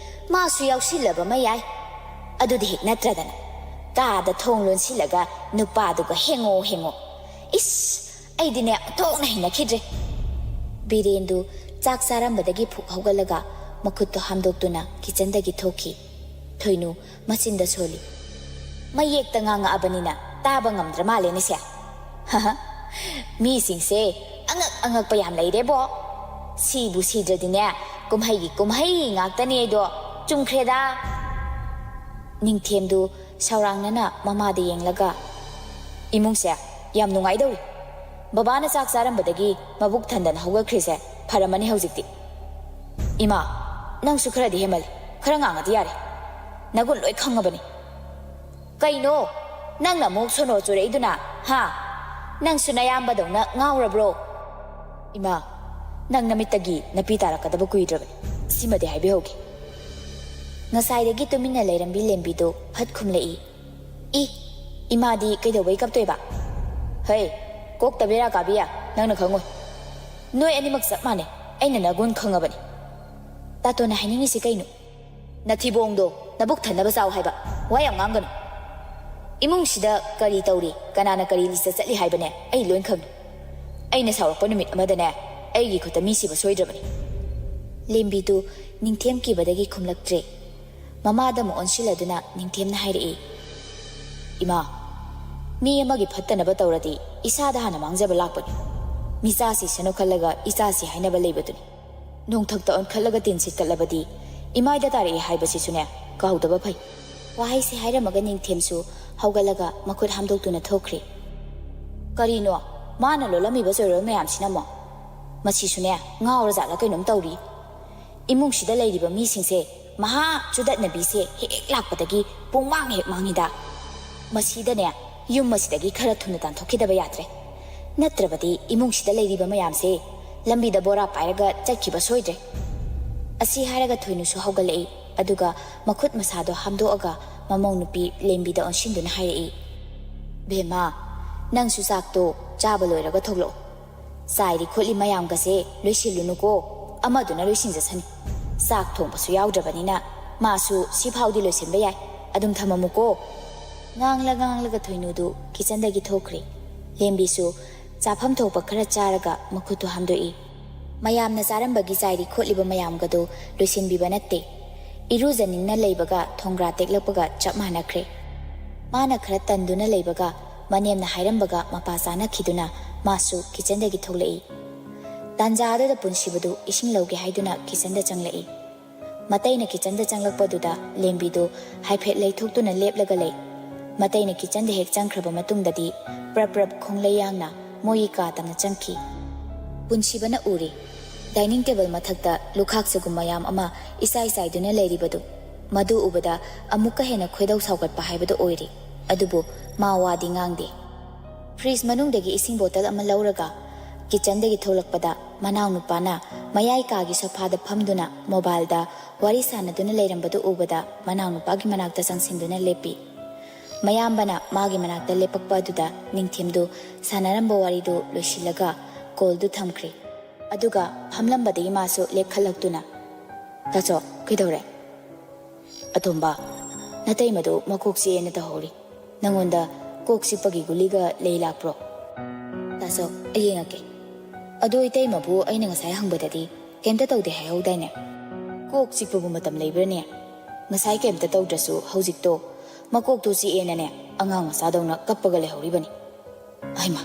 ꯃꯥꯁꯨ ꯌꯥꯎꯁꯤꯜꯂꯕ ꯑꯃ ꯌꯥꯏ꯫ ꯑꯗꯨꯗꯤ ꯍꯦꯛ ꯅꯠꯇ꯭ꯔꯗꯅ ꯀꯥꯗ ꯊꯣꯡ ꯂꯣꯟꯁꯤꯜꯂꯒ ꯅꯨꯄꯥꯗꯨꯒ ꯍꯦꯡꯉꯣ ꯍꯦꯡꯉꯣ꯫ ꯏꯁ! ꯑꯩꯗꯤꯅꯦ ꯑꯣꯟꯊꯣꯛꯅ ꯍꯩꯅꯈꯤꯗ꯭ꯔꯦ꯫ ꯕꯤꯔꯦꯟꯗꯨ ꯆꯥꯛ ꯆꯥꯔꯝꯕꯗꯒꯤ ꯐꯨꯛ ꯍꯧꯒꯠꯂꯒ ꯃꯈꯨꯠꯇꯣ ꯍꯥꯝꯗꯣꯛꯇꯨꯅ ꯀꯤꯆꯟꯗꯒꯤ ꯊꯣꯛꯈꯤ꯫ ꯊꯣꯏꯅꯨ ꯃꯆꯤꯟꯗ ꯁꯣꯜꯂꯤ꯫ ꯃꯌꯦꯛꯇ ꯉꯥꯡꯉꯛꯑꯕꯅꯤꯅ ꯇꯥꯕ ꯉꯝꯗ꯭ꯔ ꯃꯥꯜꯂꯦꯅꯦ ꯁꯦ꯫ ꯃꯤꯁꯤꯡꯁꯦ ꯑꯉꯛ ꯑꯉꯛꯄ ꯌꯥꯝ ꯂꯩꯔꯦꯕꯣ꯫ ꯁꯤꯕꯨ ꯁꯤꯗ꯭ꯔꯗꯤꯅꯦ, ꯀꯨꯝꯍꯩꯒꯤ ꯀꯨꯝꯍꯩ ꯉꯥꯛꯇꯅꯦ ꯑꯩꯗꯣ꯫ ꯆꯨꯝꯈ꯭ꯔꯦꯗ꯫ ꯅꯤꯡꯊꯦꯝꯗꯨ ꯁꯥꯎꯔꯥꯡꯅꯅ ꯃꯃꯥꯗ ꯌꯦꯡꯂꯒ, "ꯏꯃꯨꯡꯁꯦ ꯌꯥꯝ ꯅꯨꯡꯉꯥꯏꯗꯧꯔꯤ꯫ ꯕꯕꯥꯅ ꯆꯥꯛ ꯆꯥꯔꯝꯕꯗꯒꯤ ꯃꯕꯨꯛ ꯊꯟꯗꯅ ꯍꯧꯒꯠꯈ꯭ꯔꯤꯁꯦ ꯐꯔꯝꯃꯅꯤ ꯍꯧꯖꯤꯛꯇꯤ꯫ ꯏꯃꯥ, ꯅꯪꯁꯨ ꯈꯔꯗꯤ ꯍꯦꯟꯃꯜꯂꯤ꯫ ꯈꯔ ꯉꯥꯡꯉꯗꯤ ꯌꯥꯔꯦ꯫ ꯅꯒꯨꯟ ꯂꯣꯏ ꯈꯪꯉꯕꯅꯤ꯫ ꯀꯩꯅꯣ? ꯅꯪꯅ ꯑꯃꯨꯛ ꯁꯣꯅꯣ ꯆꯨꯔꯛꯏꯗꯨꯅ, ꯍꯥ? ꯅꯪꯁꯨ ꯅꯌꯥꯝꯕꯗꯧꯅ ꯉꯥꯎꯔꯕ꯭ꯔꯣ?" "ꯏꯃꯥ, ꯅꯪ ꯅꯃꯤꯠꯇꯒꯤ ꯅꯄꯤ ꯇꯥꯔꯛꯀꯗꯕ ꯀꯨꯏꯗ꯭ꯔꯕꯅꯤ꯫ ꯁꯤꯃꯗꯤ ꯍꯥꯏꯕꯤꯍꯧꯒꯦ꯫" ꯉꯁꯥꯏꯗꯒꯤ ꯇꯨꯃꯤꯟꯅ ꯂꯩꯔꯝꯕꯤ ꯂꯦꯝꯕꯤꯗꯨ ꯐꯠ ꯈꯨꯝꯂꯛꯏ꯫ "ꯏ, ꯏꯃꯥꯗꯤ ꯀꯩꯗꯧꯕꯩ ꯀꯞꯇꯣꯏꯕ?" "ꯍꯩ, ꯀꯣꯛꯇ ꯕꯦꯔꯥ ꯀꯥꯕꯤꯌꯥ, ꯅꯪꯅ ꯈꯪꯉꯣꯏ꯫ ꯅꯣꯏ ꯑꯅꯤꯃꯛ ꯆꯞ ꯃꯥꯟꯅꯩ, ꯑꯩꯅ ꯅꯒꯨꯟ ꯈꯪꯉꯕꯅꯤ꯫" "ꯇꯥꯇꯣꯟꯅ ꯍꯥꯏꯅꯤꯡꯉꯤꯁꯤ ꯀꯩꯅꯣ?" "ꯅꯊꯤꯕꯣꯡꯗꯣ ꯅꯕꯨꯛ ꯊꯟꯅꯕ ꯆꯥꯎ ꯍꯥꯏꯕ꯫ ꯋꯥ ꯌꯥꯝ ꯉꯥꯡꯒꯅꯨ꯫ ꯏꯃꯨꯡꯁꯤꯗ ꯀꯔꯤ ꯇꯧꯔꯤ, ꯀꯅꯥꯅ ꯀꯔꯤ ꯂꯤꯆꯠ ꯆꯠꯂꯤ ꯍꯥꯏꯕꯅꯦ ꯑꯩ ꯂꯣꯏ ꯈꯪꯉꯤ꯫ ꯑꯩꯅ ꯁꯥꯎꯔꯛꯄ ꯅꯨꯃꯤꯠ ꯑꯃꯗꯅꯦ ꯑꯩꯒꯤ ꯈꯨꯠꯇ ꯃꯤ ꯁꯤꯕ ꯁꯣꯏꯗ꯭ꯔꯕꯅꯤ꯫" ꯂꯦꯝꯕꯤꯗꯨ ꯅꯤꯡꯊꯦꯝ ꯀꯤꯕꯗꯒꯤ ꯈꯨꯝꯂꯛꯇ꯭ꯔꯦ꯫ ꯃꯃꯥꯗ ꯑꯃꯨꯛ ꯑꯣꯟꯁꯤꯜꯂꯗꯨꯅ ꯅꯤꯡꯊꯦꯝꯅ ꯍꯥꯏꯔꯛꯏ, "ꯏꯃꯥ, ꯃꯤ ꯑꯃꯒꯤ ꯐꯠꯇꯅꯕ ꯇꯧꯔꯗꯤ ꯏꯁꯥꯗ ꯍꯥꯟꯅ ꯃꯥꯡꯖꯕ ꯂꯥꯛꯄꯅꯤ꯫ ꯃꯤꯆꯥꯁꯤ ꯁꯅꯨ ꯈꯜꯂꯒ ꯏꯆꯥꯁꯤ ꯍꯥꯏꯅꯕ ꯂꯩꯕꯗꯨꯅꯤ꯫ ꯅꯣꯡꯊꯛꯇ ꯑꯣꯟꯈꯠꯂꯒ ꯇꯤꯟ ꯁꯤꯠꯀꯠꯂꯕꯗꯤ ꯏꯃꯥꯏꯗ ꯇꯥꯔꯛꯏ ꯍꯥꯏꯕꯁꯤꯁꯨꯅꯦ ꯀꯥꯎꯗꯕ ꯐꯩ꯫" ꯋꯥꯍꯩꯁꯤ ꯍꯥꯏꯔꯝꯃꯒ ꯅꯤꯡꯊꯦꯝꯁꯨ ꯍꯧꯒꯠꯂꯒ ꯃꯈꯨꯠ ꯍꯥꯝꯗꯣꯛꯇꯨꯅ ꯊꯣꯛꯈ꯭ꯔꯦ꯫ ꯀꯔꯤꯅꯣ ꯃꯥꯅ ꯂꯣꯜꯂꯝꯃꯤꯕ ꯆꯣꯏꯔꯣꯜ ꯃꯌꯥꯝꯁꯤꯅ ꯑꯃꯨꯛ? ꯃꯁꯤꯁꯨꯅꯦ ꯉꯥꯎꯔꯖꯥꯠꯂ ꯀꯩꯅꯣꯝ ꯇꯧꯔꯤ꯫ ꯏꯃꯨꯡꯁꯤꯗ ꯂꯩꯔꯤꯕ ꯃꯤꯁꯤꯡꯁꯦ ꯃꯍꯥ ꯆꯨꯗꯠꯅꯕꯤꯁꯦ ꯍꯦꯛ ꯂꯥꯛꯄꯗꯒꯤ ꯄꯨꯡꯃꯥꯡ ꯍꯦꯛ ꯃꯥꯡꯉꯤꯗ꯫ ꯃꯁꯤꯗꯅꯦ ꯌꯨꯝ ꯑꯁꯤꯗꯒꯤ ꯈꯔ ꯊꯨꯅ ꯇꯥꯟꯊꯣꯛꯈꯤꯗꯕ ꯌꯥꯗ꯭ꯔꯦ꯫ ꯅꯠꯇ꯭ꯔꯕꯗꯤ ꯏꯃꯨꯡꯁꯤꯗ ꯂꯩꯔꯤꯕ ꯃꯌꯥꯝꯁꯦ ꯂꯝꯕꯤꯗ ꯕꯣꯔꯥ ꯄꯥꯏꯔꯒ ꯆꯠꯈꯤꯕ ꯁꯣꯏꯗ꯭ꯔꯦ꯫ ꯑꯁꯤ ꯍꯥꯏꯔꯒ ꯊꯣꯏꯅꯨꯁꯨ ꯍꯧꯒꯠꯂꯛꯏ꯫ ꯑꯗꯨꯒ ꯃꯈꯨꯠ ꯃꯁꯥꯗꯣ ꯍꯥꯝꯗꯣꯛꯑꯒ ꯃꯃꯧ ꯅꯨꯄꯤ ꯂꯦꯝꯕꯤꯗ ꯑꯣꯟꯁꯤꯟꯗꯨꯅ ꯍꯥꯏꯔꯛꯏ, "ꯕꯦꯝꯃ, ꯅꯪꯁꯨ ꯆꯥꯛꯇꯣ ꯆꯥꯕ ꯂꯣꯏꯔꯒ ꯊꯣꯛꯂꯛꯑꯣ꯫ ꯆꯥꯏꯔꯤ ꯈꯣꯠꯂꯤ ꯃꯌꯥꯝꯒꯁꯦ ꯂꯣꯏꯁꯤꯜꯂꯨꯅꯨꯀꯣ꯫ ꯑꯃꯗꯨꯅ ꯂꯣꯏꯁꯤꯟꯖꯁꯅꯤ꯫ ꯆꯥꯛ ꯊꯣꯡꯕꯁꯨ ꯌꯥꯎꯗ꯭ꯔꯕꯅꯤꯅ ꯃꯥꯁꯨ ꯁꯤꯐꯥꯎꯗꯤ ꯂꯣꯏꯁꯤꯟꯕ ꯌꯥꯏ꯫ ꯑꯗꯨꯝ ꯊꯝꯃꯝꯃꯨꯀꯣ꯫" ꯉꯥꯡꯂ ꯉꯥꯡꯂꯒ ꯊꯣꯏꯅꯨꯗꯨ ꯀꯤꯆꯟꯗꯒꯤ ꯊꯣꯛꯈ꯭ꯔꯦ꯫ ꯂꯦꯝꯕꯤꯁꯨ ꯆꯥꯐꯝ ꯊꯣꯛꯄ ꯈꯔ ꯆꯥꯔꯒ ꯃꯈꯨꯠꯇꯨ ꯍꯥꯝꯗꯣꯛꯏ꯫ ꯃꯌꯥꯝꯅ ꯆꯥꯔꯝꯕꯒꯤ ꯆꯥꯏꯔꯤ ꯈꯣꯠꯂꯤꯕ ꯃꯌꯥꯝꯒꯗꯨ ꯂꯣꯏꯁꯤꯟꯕꯤꯕ ꯅꯠꯇꯦ꯫ ꯏꯔꯨꯖꯅꯤꯡꯅ ꯂꯩꯕꯒ ꯊꯣꯡꯒ꯭ꯔꯥ ꯇꯦꯛꯂꯛꯄꯒ ꯆꯞ ꯃꯥꯟꯅꯈ꯭ꯔꯦ꯫ ꯃꯥꯅ ꯈꯔ ꯇꯟꯗꯨꯅ ꯂꯩꯕꯒ ꯃꯅꯦꯝꯅ ꯍꯥꯏꯔꯝꯕꯒ ꯃꯄꯥ ꯆꯥꯅꯈꯤꯗꯨꯅ ꯃꯥꯁꯨ ꯀꯤꯆꯟꯗꯒꯤ ꯊꯣꯛꯂꯛꯏ꯫ ꯇꯥꯟꯖꯥꯗꯨꯗ ꯄꯨꯟꯁꯤꯕꯗꯨ ꯏꯁꯤꯡ ꯂꯧꯒꯦ ꯍꯥꯏꯗꯨꯅ ꯀꯤꯆꯟꯗ ꯆꯪꯂꯛꯏ꯫ ꯃꯇꯩꯅ ꯀꯤꯆꯟꯗ ꯆꯪꯂꯛꯄꯗꯨꯗ ꯂꯦꯝꯕꯤꯗꯨ ꯍꯥꯏꯐꯦꯠ ꯂꯩꯊꯣꯛꯇꯨꯅ ꯂꯦꯞꯂꯒ ꯂꯩ꯫ ꯃꯇꯩꯅ ꯀꯤꯆꯟꯗ ꯍꯦꯛ ꯆꯪꯈ꯭ꯔꯕ ꯃꯇꯨꯡꯗꯗꯤ ꯄ꯭ꯔꯞ ꯄ꯭ꯔꯞ ꯈꯣꯡꯂꯩ ꯌꯥꯡꯅ ꯃꯣꯏꯒꯤ ꯀꯥ ꯇꯝꯅ ꯆꯪꯈꯤ꯫ ꯄꯨꯟꯁꯤꯕꯅ ꯎꯔꯤ꯫ ꯗꯥꯏꯅꯤꯡ ꯇꯦꯕꯜ ꯃꯊꯛꯇ ꯂꯨꯈꯥꯛ ꯆꯒꯨꯝ ꯃꯌꯥꯝ ꯑꯃ ꯏꯆꯥꯏ ꯆꯥꯏꯗꯨꯅ ꯂꯩꯔꯤꯕꯗꯨ꯫ ꯃꯗꯨ ꯎꯕꯗ ꯑꯃꯨꯛꯀ ꯍꯦꯟꯅ ꯈꯣꯏꯗꯧ ꯁꯥꯎꯒꯠꯄ ꯍꯥꯏꯕꯗꯨ ꯑꯣꯏꯔꯤ꯫ ꯑꯗꯨꯕꯨ ꯃꯥ ꯋꯥꯗꯤ ꯉꯥꯡꯗꯦ꯫ ꯐ꯭ꯔꯤꯖ ꯃꯅꯨꯡꯗꯒꯤ ꯏꯁꯤꯡ ꯕꯣꯇꯜ ꯑꯃ ꯂꯧꯔꯒ ꯀꯤꯆꯟꯗꯒꯤ ꯊꯣꯛꯂꯛꯄꯗ ꯃꯅꯥꯎꯅꯨꯄꯥꯅ ꯃꯌꯥꯏ ꯀꯥꯒꯤ ꯁꯣꯐꯥꯗ ꯐꯝꯗꯨꯅ ꯃꯣꯕꯥꯏꯜꯗ ꯋꯥꯔꯤ ꯁꯥꯟꯅꯗꯨꯅ ꯂꯩꯔꯝꯕꯗꯨ ꯎꯕꯗ ꯃꯅꯥꯎꯅꯨꯄꯥꯒꯤ ꯃꯅꯥꯛꯇ ꯆꯪꯁꯤꯟꯗꯨꯅ ꯂꯦꯞꯄꯤ꯫ ꯃꯌꯥꯝꯕꯅ ꯃꯥꯒꯤ ꯃꯅꯥꯛꯇ ꯂꯦꯞꯄꯛꯄ ꯑꯗꯨꯗ ꯅꯤꯡꯊꯦꯝꯗꯨ ꯁꯥꯟꯅꯔꯝꯕ ꯋꯥꯔꯤꯗꯨ ꯂꯣꯏꯁꯤꯜꯂꯒ ꯀꯣꯜꯗꯨ ꯊꯝꯈ꯭ꯔꯦ꯫ ꯑꯗꯨꯒ ꯐꯝꯂꯝꯕꯗꯒꯤ ꯃꯥꯁꯨ ꯂꯦꯞꯈꯠꯂꯛꯇꯨꯅ, "ꯇꯥꯆꯧ, ꯀꯩꯗꯧꯔꯦ?" "ꯑꯇꯣꯝꯕ, ꯅꯇꯩꯃꯗꯨ ꯃꯀꯣꯛ ꯆꯤꯛꯑꯦꯅ ꯇꯧꯍꯧꯔꯤ꯫ ꯅꯪꯉꯣꯟꯗ ꯀꯣꯛ ꯆꯤꯛꯄꯒꯤ ꯒꯨꯂꯤꯒ ꯂꯩ ꯂꯥꯛꯄ꯭ꯔꯣ?" "ꯇꯥꯆꯧ, ꯑꯩ ꯌꯦꯡꯉꯛꯀꯦ꯫ ꯑꯗꯣ ꯏꯇꯩꯃꯕꯨ ꯑꯩꯅ ꯉꯁꯥꯏ ꯍꯪꯕꯗꯗꯤ ꯀꯩꯝꯇ ꯇꯧꯗꯦ ꯍꯥꯏꯍꯧꯗꯥꯏꯅꯦ?" "ꯀꯣꯛ ꯆꯤꯛꯄꯕꯨ ꯃꯇꯝ ꯂꯩꯕ꯭ꯔꯅꯦ? ꯉꯁꯥꯏ ꯀꯩꯝꯇ ꯇꯧꯗ꯭ꯔꯁꯨ ꯍꯧꯖꯤꯛꯇꯣ ꯃꯀꯣꯛꯇꯣ ꯆꯤꯛꯑꯦꯅꯅꯦ ꯑꯉꯥꯡ ꯃꯆꯥꯗꯧꯅ ꯀꯞꯄꯒ ꯂꯩꯍꯧꯔꯤꯕꯅꯤ꯫ ꯍꯩꯃꯥ,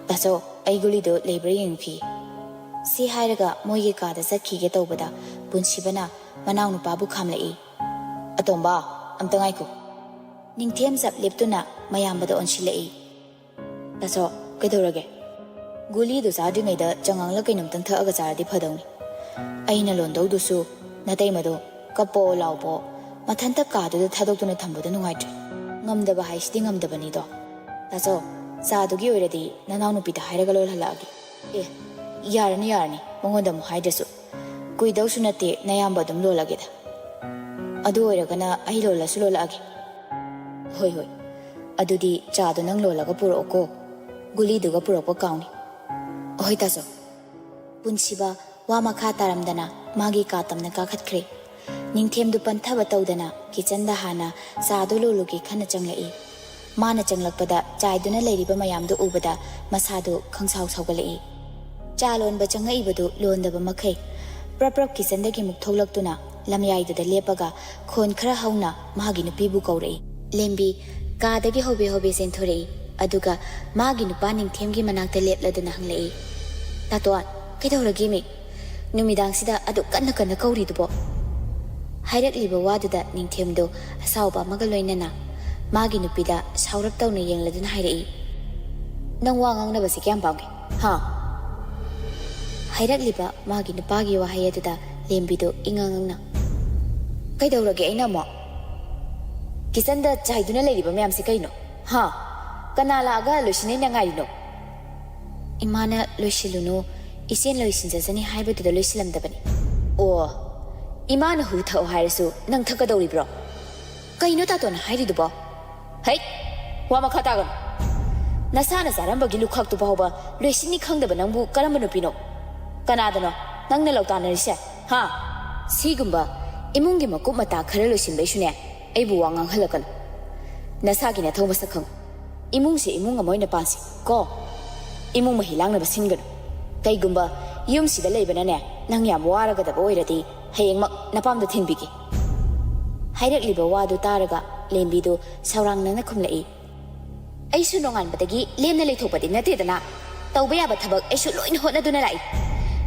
ꯇꯥꯆꯧ, ꯑꯩ ꯒꯨꯂꯤꯗꯣ ꯂꯩꯕ꯭ꯔꯥ ꯌꯦꯡꯉꯨꯈꯤ꯫" ꯁꯤ ꯍꯥꯏꯔꯒ ꯃꯣꯏꯒꯤ ꯀꯥꯗ ꯆꯠꯈꯤꯒꯦ ꯇꯧꯕꯗ ꯄꯨꯟꯁꯤꯕꯅ ꯃꯅꯥꯎꯅꯨꯄꯥꯕꯨ ꯈꯥꯝꯂꯛꯏ꯫ "ꯑꯇꯣꯝꯕ, ꯑꯝꯇ ꯉꯥꯏꯈꯣ꯫" ꯅꯤꯡꯊꯦꯝ ꯆꯞ ꯂꯦꯞꯇꯨꯅ ꯃꯌꯥꯝꯕꯗ ꯑꯣꯟꯁꯤꯜꯂꯛꯏ꯫ "ꯇꯥꯆꯧ, ꯀꯩꯗꯧꯔꯒꯦ?" "ꯒꯨꯂꯤꯗꯨ ꯆꯥꯗ꯭ꯔꯤꯉꯩꯗ ꯆꯉꯥꯡꯂ ꯀꯩꯅꯣꯝꯇꯪ ꯊꯛꯑꯒ ꯆꯥꯔꯗꯤ ꯐꯗꯧꯅꯤ꯫ ꯑꯩꯅ ꯂꯣꯟꯗꯧꯗꯨꯁꯨ ꯅꯇꯩꯃꯗꯣ ꯀꯞꯄꯣ ꯂꯥꯎꯕꯣ ꯃꯊꯟꯇ ꯀꯥꯗꯨꯗ ꯊꯥꯗꯣꯛꯇꯨꯅ ꯊꯝꯕꯗꯣ ꯅꯨꯡꯉꯥꯏꯇ꯭ꯔꯦ꯫ ꯉꯝꯗꯕ ꯍꯥꯏꯁꯤꯗꯤ ꯉꯝꯗꯕꯅꯤꯗꯣ꯫ ꯇꯥꯆꯧ, ꯆꯥꯗꯨꯒꯤ ꯑꯣꯏꯔꯗꯤ ꯅꯅꯥꯎꯅꯨꯄꯤꯗ ꯍꯥꯏꯔꯒ ꯂꯣꯜꯍꯜꯂꯛꯑꯒꯦ꯫ ꯑꯦ, ꯌꯥꯔꯅꯤ, ꯌꯥꯔꯅꯤ, ꯃꯉꯣꯟꯗ ꯑꯃꯨꯛ ꯍꯥꯏꯗ꯭ꯔꯁꯨ꯫ ꯀꯨꯏꯗꯧꯁꯨ ꯅꯠꯇꯦ, ꯅꯌꯥꯝꯕ ꯑꯗꯨꯝ ꯂꯣꯜꯂꯒꯦꯗ꯫ ꯑꯗꯨ ꯑꯣꯏꯔꯒꯅ ꯑꯩ ꯂꯣꯜꯂꯁꯨ ꯂꯣꯜꯂꯛꯑꯒꯦ꯫ ꯍꯣꯏ, ꯍꯣꯏ, ꯑꯗꯨꯗꯤ ꯆꯥꯗꯣ ꯅꯪ ꯂꯣꯜꯂꯒ ꯄꯨꯔꯛꯑꯣꯀꯣ꯫ ꯒꯨꯂꯤꯗꯨꯒ ꯄꯨꯔꯛꯄ ꯀꯥꯎꯅꯤ꯫ ꯍꯣꯏ, ꯇꯥꯆꯧ꯫ ꯄꯨꯟꯁꯤꯕ ꯋꯥ ꯃꯈꯥ ꯇꯥꯔꯝꯗꯅ ꯃꯥꯒꯤ ꯀꯥ ꯇꯝꯅ ꯀꯥꯈꯠꯈ꯭ꯔꯦ꯫ ꯅꯤꯡꯊꯦꯝꯗꯨ ꯄꯟꯊꯕ ꯇꯧꯗꯅ ꯀꯤꯆꯟꯗ ꯍꯥꯟꯅ ꯆꯥꯗꯨ ꯂꯣꯜꯂꯨꯒꯦ ꯈꯟꯅ ꯆꯪꯂꯛꯏ꯫ ꯃꯥꯅ ꯆꯪꯂꯛꯄꯗ ꯆꯥꯏꯗꯨꯅ ꯂꯩꯔꯤꯕ ꯃꯌꯥꯝꯗꯨ ꯎꯕꯗ ꯃꯁꯥꯗꯨ ꯈꯪꯁꯥꯎ ꯁꯥꯎꯒꯠꯂꯛꯏ꯫ ꯆꯥ ꯂꯣꯟꯕ ꯆꯪꯉꯛꯏꯕꯗꯨ ꯂꯣꯟꯗꯕ ꯃꯈꯩ ꯄ꯭ꯔꯞ ꯄ꯭ꯔꯞ ꯀꯤꯆꯟꯗꯒꯤ ꯃꯨꯛ ꯊꯣꯛꯂꯛꯇꯨꯅ ꯂꯝꯌꯥꯏꯗꯨꯗ ꯂꯦꯞꯄꯒ ꯈꯣꯟ ꯈꯔ ꯍꯧꯅ ꯃꯥꯒꯤ ꯅꯨꯄꯤꯕꯨ ꯀꯧꯔꯛꯏ꯫ ꯂꯦꯝꯕꯤ ꯀꯥꯗꯒꯤ ꯍꯣꯕꯦ ꯍꯣꯕꯦ ꯆꯦꯟꯊꯣꯔꯛꯏ, ꯑꯗꯨꯒ ꯃꯥꯒꯤ ꯅꯨꯄꯥ ꯅꯤꯡꯊꯦꯝꯒꯤ ꯃꯅꯥꯛꯇ ꯂꯦꯞꯂꯗꯨꯅ ꯍꯪꯂꯛꯏ, "ꯇꯥꯇꯣꯟ, ꯀꯩꯗꯧꯔꯒꯦꯃꯤ? ꯅꯨꯃꯤꯗꯥꯡꯁꯤꯗ ꯑꯗꯨꯛ ꯀꯟꯅ ꯀꯟꯅ ꯀꯧꯔꯤꯗꯨꯕꯣ?" ꯍꯥꯏꯔꯛꯂꯤꯕ ꯋꯥꯗꯨꯗ ꯅꯤꯡꯊꯦꯝꯗꯨ ꯑꯁꯥꯎꯕ ꯑꯃꯒ ꯂꯣꯏꯅꯅ ꯃꯥꯒꯤ ꯅꯨꯄꯤꯗ ꯁꯥꯎꯔꯞ ꯇꯧꯅ ꯌꯦꯡꯂꯗꯨꯅ ꯍꯥꯏꯔꯛꯏ, "ꯅꯪ ꯋꯥ ꯉꯥꯡꯅꯕꯁꯤ ꯀꯌꯥꯝ ꯄꯥꯝꯒꯦ, ꯍꯥ?" ꯍꯥꯏꯔꯛꯂꯤꯕ ꯃꯥꯒꯤ ꯅꯨꯄꯥꯒꯤ ꯋꯥꯍꯩ ꯑꯗꯨꯗ ꯂꯦꯝꯕꯤꯗꯨ ꯏꯉꯥꯡ ꯉꯥꯡꯅ, "ꯀꯩꯗꯧꯔꯒꯦ ꯑꯩꯅ ꯑꯃꯨꯛ? ꯀꯤꯆꯟꯗ ꯆꯥꯏꯗꯨꯅ ꯂꯩꯔꯤꯕ ꯃꯌꯥꯝꯁꯤ ꯀꯩꯅꯣ? ꯍꯥ? ꯀꯅꯥ ꯂꯥꯛꯑꯒ ꯂꯣꯏꯁꯤꯟꯅꯩꯅ ꯉꯥꯏꯔꯤꯅꯣ?" "ꯏꯃꯥꯅ ꯂꯣꯏꯁꯤꯜꯂꯨꯅꯨ, ꯏꯆꯦꯅ ꯂꯣꯏꯁꯤꯟꯖꯁꯅꯤ ꯍꯥꯏꯕꯗꯨꯗ ꯂꯣꯏꯁꯤꯜꯂꯝꯗꯕꯅꯤ꯫" "ꯑꯣ, ꯏꯃꯥꯅ ꯍꯨ ꯊꯛꯑꯣ ꯍꯥꯏꯔꯁꯨ ꯅꯪ ꯊꯛꯀꯗꯧꯔꯤꯕ꯭ꯔꯣ? ꯀꯩꯅꯣ ꯇꯥꯇꯣꯟꯅ ꯍꯥꯏꯔꯤꯗꯨꯕꯣ? ꯍꯩꯠ! ꯋꯥ ꯃꯈꯥ ꯇꯥꯒꯅꯨ꯫ ꯅꯁꯥꯅ ꯆꯥꯔꯝꯕꯒꯤ ꯂꯨꯈꯥꯛꯇꯨ ꯐꯥꯎꯕ ꯂꯣꯏꯁꯤꯟꯅꯤ ꯈꯪꯗꯕ ꯅꯪꯕꯨ ꯀꯔꯝꯕ ꯅꯨꯄꯤꯅꯣ? ꯀꯅꯥꯗꯅꯣ ꯅꯪꯅ ꯂꯧꯇꯥꯟꯅꯔꯤꯁꯦ? ꯍꯥ? ꯁꯤꯒꯨꯝꯕ ꯏꯃꯨꯡꯒꯤ ꯃꯀꯨꯞ ꯃꯇꯥ ꯈꯔ ꯂꯣꯏꯁꯤꯟꯕꯩꯁꯨꯅꯦ, ꯑꯩꯕꯨ ꯋꯥ ꯉꯥꯡꯍꯜꯂꯛꯀꯅꯨ꯫ ꯅꯁꯥꯒꯤ ꯅꯊꯧ ꯃꯁꯛ ꯈꯪꯉꯨ꯫ ꯏꯃꯨꯡꯁꯦ ꯏꯃꯨꯡ ꯑꯃ ꯑꯣꯏꯅ ꯄꯥꯟꯁꯤ ꯀꯣ꯫ ꯏꯃꯨꯡ ꯃꯍꯤ ꯂꯥꯡꯅꯕ ꯁꯤꯟꯒꯅꯨ꯫ ꯀꯩꯒꯨꯝꯕ ꯌꯨꯝꯁꯤꯗ ꯂꯩꯕꯅꯅꯦ ꯅꯪ ꯌꯥꯝ ꯋꯥꯔꯒꯗꯕ ꯑꯣꯏꯔꯗꯤ, ꯍꯌꯦꯡꯃꯛ ꯅꯄꯥꯝꯗ ꯊꯤꯟꯕꯤꯒꯦ꯫" ꯍꯥꯏꯔꯛꯂꯤꯕ ꯋꯥꯗꯨ ꯇꯥꯔꯒ ꯂꯦꯝꯕꯤꯗꯨ ꯁꯧꯔꯥꯡꯅꯅ ꯈꯨꯝꯂꯛꯏ, "ꯑꯩꯁꯨ ꯅꯣꯡꯉꯥꯟꯕꯗꯒꯤ ꯂꯦꯝꯅ ꯂꯩꯊꯣꯛꯄꯗꯤ ꯅꯠꯇꯦꯗꯅ꯫ ꯇꯧꯕ ꯌꯥꯕ ꯊꯕꯛ ꯑꯩꯁꯨ ꯂꯣꯏꯅ ꯍꯣꯠꯅꯗꯨꯅ ꯂꯥꯛꯏ꯫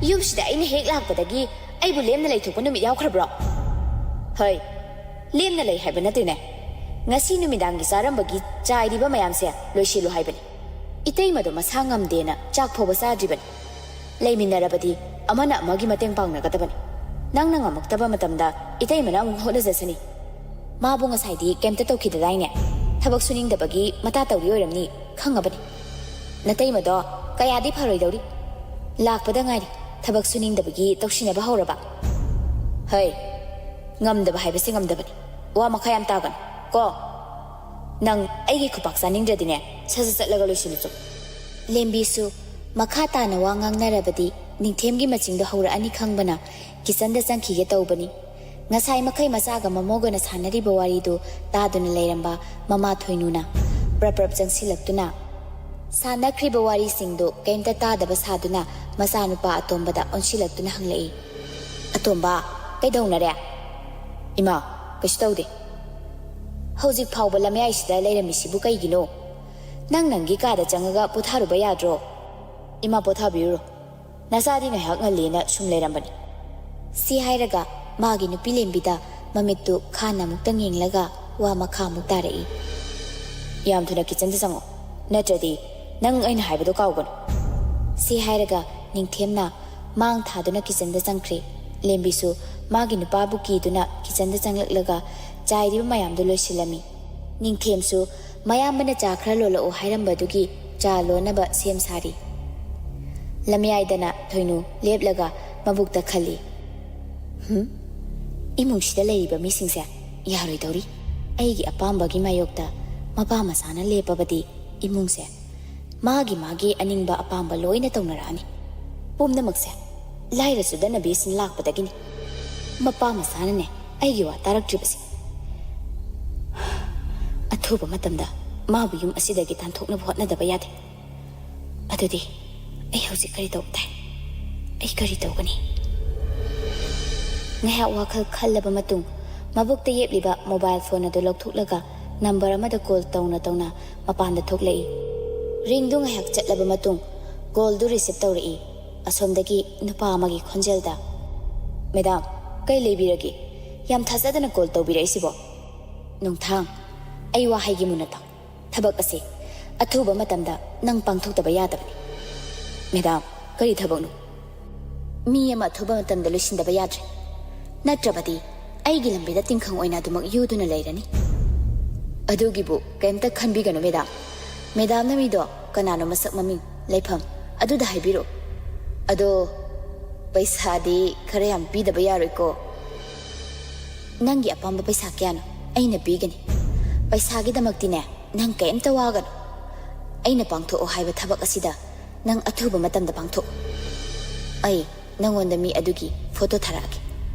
ꯌꯨꯝꯁꯤꯗ ꯑꯩꯅ ꯍꯦꯛ ꯂꯥꯛꯄꯗꯒꯤ ꯑꯩꯕꯨ ꯂꯦꯝꯅ ꯂꯩꯊꯣꯛꯄ ꯅꯨꯃꯤꯠ ꯌꯥꯎꯈ꯭ꯔꯕ꯭ꯔꯣ? ꯍꯣꯏ, ꯂꯦꯝꯅ ꯂꯩ ꯍꯥꯏꯕ ꯅꯠꯇꯦꯅꯦ꯫ ꯉꯁꯤ ꯅꯨꯃꯤꯗꯥꯡꯒꯤ ꯆꯥꯔꯝꯕꯒꯤ ꯆꯥꯏꯔꯤꯕ ꯃꯌꯥꯝꯁꯦ ꯂꯣꯏꯁꯤꯜꯂꯨ ꯍꯥꯏꯕꯅꯤ꯫ ꯏꯇꯩꯃꯗꯣ ꯃꯁꯥ ꯉꯝꯗꯦꯅ ꯆꯥꯛ ꯐꯥꯎꯕ ꯆꯥꯗ꯭ꯔꯤꯕꯅꯤ꯫ ꯂꯩꯃꯤꯟꯅꯔꯕꯗꯤ ꯑꯃꯅ ꯑꯃꯒꯤ ꯃꯇꯦꯡ ꯄꯥꯡꯅꯒꯗꯕꯅꯤ꯫ ꯅꯪꯅ ꯉꯝꯃꯛꯇꯕ ꯃꯇꯝꯗ ꯏꯇꯩꯃꯅ ꯑꯃꯨꯛ ꯍꯣꯠꯅꯖꯁꯅꯤ꯫ ꯃꯥꯕꯨ ꯉꯁꯥꯏꯗꯤ ꯀꯩꯝꯇ ꯇꯧꯈꯤꯗꯗꯥꯏꯅꯦ? ꯊꯕꯛ ꯁꯨꯅꯤꯡꯗꯕꯒꯤ ꯃꯇꯥ ꯇꯧꯔꯤ ꯑꯣꯏꯔꯝꯅꯤ, ꯈꯪꯉꯕꯅꯤ꯫ ꯅꯇꯩꯃꯗꯣ ꯀꯌꯥꯗꯤ ꯐꯔꯣꯏꯗꯧꯔꯤ꯫ ꯂꯥꯛꯄꯗ ꯉꯥꯏꯔꯤ, ꯊꯕꯛ ꯁꯨꯅꯤꯡꯗꯕꯒꯤ ꯇꯧꯁꯤꯟꯅꯕ ꯍꯧꯔꯕ? ꯍꯩ, ꯉꯝꯗꯕ ꯍꯥꯏꯕꯁꯤ ꯉꯝꯗꯕꯅꯤ꯫ ꯋꯥ ꯃꯈꯥ ꯌꯥꯝ ꯇꯥꯒꯅꯨ ꯀꯣ꯫ ꯅꯪ ꯑꯩꯒꯤ ꯈꯨꯄꯥꯛ ꯆꯥꯅꯤꯡꯗ꯭ꯔꯗꯤꯅꯦ, ꯁꯠ ꯁꯠ ꯆꯠꯂꯒ ꯂꯣꯏꯁꯤꯜꯂꯨꯆꯣ꯫ ꯂꯦꯝꯕꯤꯁꯨ ꯃꯈꯥ ꯇꯥꯅ ꯋꯥ ꯉꯥꯡꯅꯔꯕꯗꯤ ꯅꯤꯡꯊꯦꯝꯒꯤ ꯃꯆꯤꯡꯗꯣ ꯍꯧꯔꯛꯑꯅꯤ ꯈꯪꯕꯅ ꯀꯤꯆꯟꯗ ꯆꯪꯈꯤꯒꯦ ꯇꯧꯕꯅꯤ꯫ ꯉꯁꯥꯏ ꯃꯈꯩ ꯃꯆꯥꯒ ꯃꯃꯣꯒꯅ ꯁꯥꯟꯅꯔꯤꯕ ꯋꯥꯔꯤꯗꯨ ꯇꯥꯗꯨꯅ ꯂꯩꯔꯝꯕ ꯃꯃꯥ ꯊꯣꯏꯅꯨꯅ ꯄ꯭ꯔꯞ ꯄ꯭ꯔꯞ ꯆꯪꯁꯤꯜꯂꯛꯇꯨꯅ ꯁꯥꯟꯅꯈ꯭ꯔꯤꯕ ꯋꯥꯔꯤꯁꯤꯡꯗꯨ ꯀꯩꯝꯇ ꯇꯥꯗꯕ ꯁꯥꯗꯨꯅ ꯃꯆꯥꯅꯨꯄꯥ ꯑꯇꯣꯝꯕꯗ ꯑꯣꯟꯁꯤꯜꯂꯛꯇꯨꯅ ꯍꯪꯂꯛꯏ, "ꯑꯇꯣꯝꯕ, ꯀꯩꯗꯧꯅꯔꯦ?" "ꯏꯃꯥ, ꯀꯩꯁꯨ ꯇꯧꯗꯦ꯫ ꯍꯧꯖꯤꯛ ꯐꯥꯎꯕ ꯂꯝꯌꯥꯏꯁꯤꯗ ꯂꯩꯔꯝꯃꯤꯁꯤꯕꯨ ꯀꯩꯒꯤꯅꯣ? ꯅꯪ ꯅꯪꯒꯤ ꯀꯥꯗ ꯆꯪꯉꯒ ꯄꯣꯊꯥꯔꯨꯕ ꯌꯥꯗ꯭ꯔꯣ?" "ꯏꯃꯥ, ꯄꯣꯊꯥꯕꯤꯔꯨꯔꯣ꯫ ꯅꯆꯥꯗꯤ ꯉꯥꯏꯍꯥꯛ ꯉꯜꯂꯤꯅ ꯁꯨꯝ ꯂꯩꯔꯝꯕꯅꯤ꯫" ꯁꯤ ꯍꯥꯏꯔꯒ ꯃꯥꯒꯤ ꯅꯨꯄꯤ ꯂꯦꯝꯕꯤꯗ ꯃꯃꯤꯠꯇꯨ ꯈꯥꯟꯅ ꯑꯃꯨꯛꯇꯪ ꯌꯦꯡꯂꯒ ꯋꯥ ꯃꯈꯥ ꯑꯃꯨꯛ ꯇꯥꯔꯛꯏ꯫ "ꯌꯥꯝ ꯊꯨꯅ ꯀꯤꯆꯟꯗ ꯆꯪꯉꯣ, ꯅꯠꯇ꯭ꯔꯗꯤ ꯅꯪ ꯑꯩꯅ ꯍꯥꯏꯕꯗꯣ ꯀꯥꯎꯒꯅꯨ꯫" ꯁꯤ ꯍꯥꯏꯔꯒ ꯅꯤꯡꯊꯦꯝꯅ ꯃꯥꯡ ꯊꯥꯗꯨꯅ ꯀꯤꯆꯟꯗ ꯆꯪꯈ꯭ꯔꯦ꯫ ꯂꯦꯝꯕꯤꯁꯨ ꯃꯥꯒꯤ ꯅꯨꯄꯥꯕꯨ ꯀꯤꯗꯨꯅ ꯀꯤꯆꯟꯗ ꯆꯪꯂꯛꯂꯒ ꯆꯥꯏꯔꯤꯕ ꯃꯌꯥꯝꯗꯨ ꯂꯣꯏꯁꯤꯜꯂꯝꯃꯤ꯫ ꯅꯤꯡꯊꯦꯝꯁꯨ ꯃꯌꯥꯝꯕꯅ ꯆꯥ ꯈꯔ ꯂꯣꯜꯂꯛꯑꯣ ꯍꯥꯏꯔꯝꯕꯗꯨꯒꯤ ꯆꯥ ꯂꯣꯟꯅꯕ ꯁꯦꯝ ꯁꯥꯔꯤ꯫ ꯂꯝꯌꯥꯏꯗꯅ ꯊꯣꯏꯅꯨ ꯂꯦꯞꯂꯒ ꯃꯕꯨꯛꯇ ꯈꯜꯂꯤ, "ꯍꯨꯝ, ꯏꯃꯨꯡꯁꯤꯗ ꯂꯩꯔꯤꯕ ꯃꯤꯁꯤꯡꯁꯦ ꯌꯥꯔꯣꯏꯗꯧꯔꯤ꯫ ꯑꯩꯒꯤ ꯑꯄꯥꯝꯕꯒꯤ ꯃꯥꯌꯣꯛꯇ ꯃꯄꯥ ꯃꯆꯥꯅ ꯂꯦꯞꯄꯕꯗꯤ ꯏꯃꯨꯡꯁꯦ ꯃꯥꯒꯤ ꯃꯥꯒꯤ ꯑꯅꯤꯡꯕ ꯑꯄꯥꯝꯕ ꯂꯣꯏꯅ ꯇꯧꯅꯔꯛꯑꯅꯤ꯫ ꯄꯨꯝꯅꯃꯛꯁꯦ ꯂꯥꯏꯔ ꯆꯨꯗꯅꯕꯤꯁꯤꯅ ꯂꯥꯛꯄꯗꯒꯤꯅꯤ꯫ ꯃꯄꯥ ꯃꯆꯥꯅꯅꯦ ꯑꯩꯒꯤ ꯋꯥ ꯇꯥꯔꯛꯇ꯭ꯔꯤꯕꯁꯦ꯫ ꯑꯊꯨꯕ ꯃꯇꯝꯗ ꯃꯥꯕꯨ ꯌꯨꯝ ꯑꯁꯤꯗꯒꯤ ꯇꯥꯟꯊꯣꯛꯅꯕ ꯍꯣꯠꯅꯗꯕ ꯌꯥꯗꯦ꯫ ꯑꯗꯨꯗꯤ ꯑꯩ ꯍꯧꯖꯤꯛ ꯀꯔꯤ ꯇꯧꯕ ꯇꯥꯏ? ꯑꯩ ꯀꯔꯤ ꯇꯧꯒꯅꯤ?" ꯉꯥꯏꯍꯥꯛ ꯋꯥꯈꯜ ꯈꯜꯂꯕ ꯃꯇꯨꯡ ꯃꯕꯨꯛꯇ ꯌꯦꯞꯂꯤꯕ ꯃꯣꯕꯥꯏꯜ ꯐꯣꯟ ꯑꯗꯨ ꯂꯧꯊꯣꯛꯂꯒ ꯅꯝꯕꯔ ꯑꯃꯗ ꯀꯣꯜ ꯇꯧꯅ ꯇꯧꯅ ꯃꯄꯥꯟꯗ ꯊꯣꯛꯂꯛꯏ꯫ ꯔꯤꯡꯗꯨ ꯉꯥꯏꯍꯥꯛ ꯆꯠꯂꯕ ꯃꯇꯨꯡ ꯀꯣꯜꯗꯨ ꯔꯤꯁꯤꯞ ꯇꯧꯔꯛꯏ꯫ ꯑꯁꯣꯝꯗꯒꯤ ꯅꯨꯄꯥ ꯑꯃꯒꯤ ꯈꯣꯟꯖꯦꯜꯗ, "ꯃꯦꯗꯥꯝ, ꯀꯩ ꯂꯩꯕꯤꯔꯒꯦ? ꯌꯥꯝ ꯊꯥꯖꯗꯅ ꯀꯣꯜ ꯇꯧꯕꯤꯔꯛꯏꯁꯤꯕꯣ?" "ꯅꯨꯡꯊꯥꯡ, ꯑꯩ ꯋꯥ ꯍꯥꯏꯒꯦ ꯃꯨꯟꯅ ꯇꯥꯎ꯫ ꯊꯕꯛ ꯑꯁꯤ ꯑꯊꯨꯕ ꯃꯇꯝꯗ ꯅꯪ ꯄꯥꯡꯊꯣꯛꯇꯕ ꯌꯥꯗꯕꯅꯤ꯫" "ꯃꯦꯗꯥꯝ, ꯀꯔꯤ ꯊꯕꯛꯅꯣ?" "ꯃꯤ ꯑꯃ ꯑꯊꯨꯕ ꯃꯇꯝꯗ ꯂꯣꯏꯁꯤꯟꯗꯕ ꯌꯥꯗ꯭ꯔꯦ, ꯅꯠꯇ꯭ꯔꯕꯗꯤ ꯑꯩꯒꯤ ꯂꯝꯕꯤꯗ ꯇꯤꯡꯈꯪ ꯑꯣꯏꯅ ꯑꯗꯨꯃꯛ ꯌꯨꯗꯨꯅ ꯂꯩꯔꯅꯤ꯫" ꯑꯗꯨꯒꯤꯕꯨ ꯀꯩꯝꯇ ꯈꯟꯕꯤꯒꯅꯨ ꯃꯦꯗꯥꯝ꯫ ꯃꯦꯗꯥꯝꯅ ꯃꯤꯗꯣ ꯀꯅꯥꯅꯣ, ꯃꯁꯛ ꯃꯃꯤꯡ ꯂꯩꯐꯝ ꯑꯗꯨꯗ ꯍꯥꯏꯕꯤꯔꯛꯑꯣ꯫ ꯑꯗꯣ ꯄꯩꯁꯥꯗꯤ ꯈꯔ ꯌꯥꯝ ꯄꯤꯗꯕ ꯌꯥꯔꯣꯏꯀꯣ꯫ ꯅꯪꯒꯤ ꯑꯄꯥꯝꯕ ꯄꯩꯁꯥ ꯀꯌꯥꯅꯣ ꯑꯩꯅ ꯄꯤꯒꯅꯤ꯫ ꯄꯩꯁꯥꯒꯤꯗꯃꯛꯇꯤꯅꯦ ꯅꯪ ꯀꯩꯝꯇ ꯋꯥꯒꯅꯨ꯫ ꯑꯩꯅ ꯄꯥꯡꯊꯣꯛꯑꯣ ꯍꯥꯏꯕ ꯊꯕꯛ ꯑꯁꯤꯗ ꯅꯪ ꯑꯊꯨꯕ ꯃꯇꯝꯗ ꯄꯥꯡꯊꯣꯛꯎ꯫ ꯑꯩ ꯅꯪꯉꯣꯟꯗ ꯃꯤ ꯑꯗꯨꯒꯤ ꯐꯣꯇꯣ ꯊꯥꯔꯛꯑꯒꯦ꯫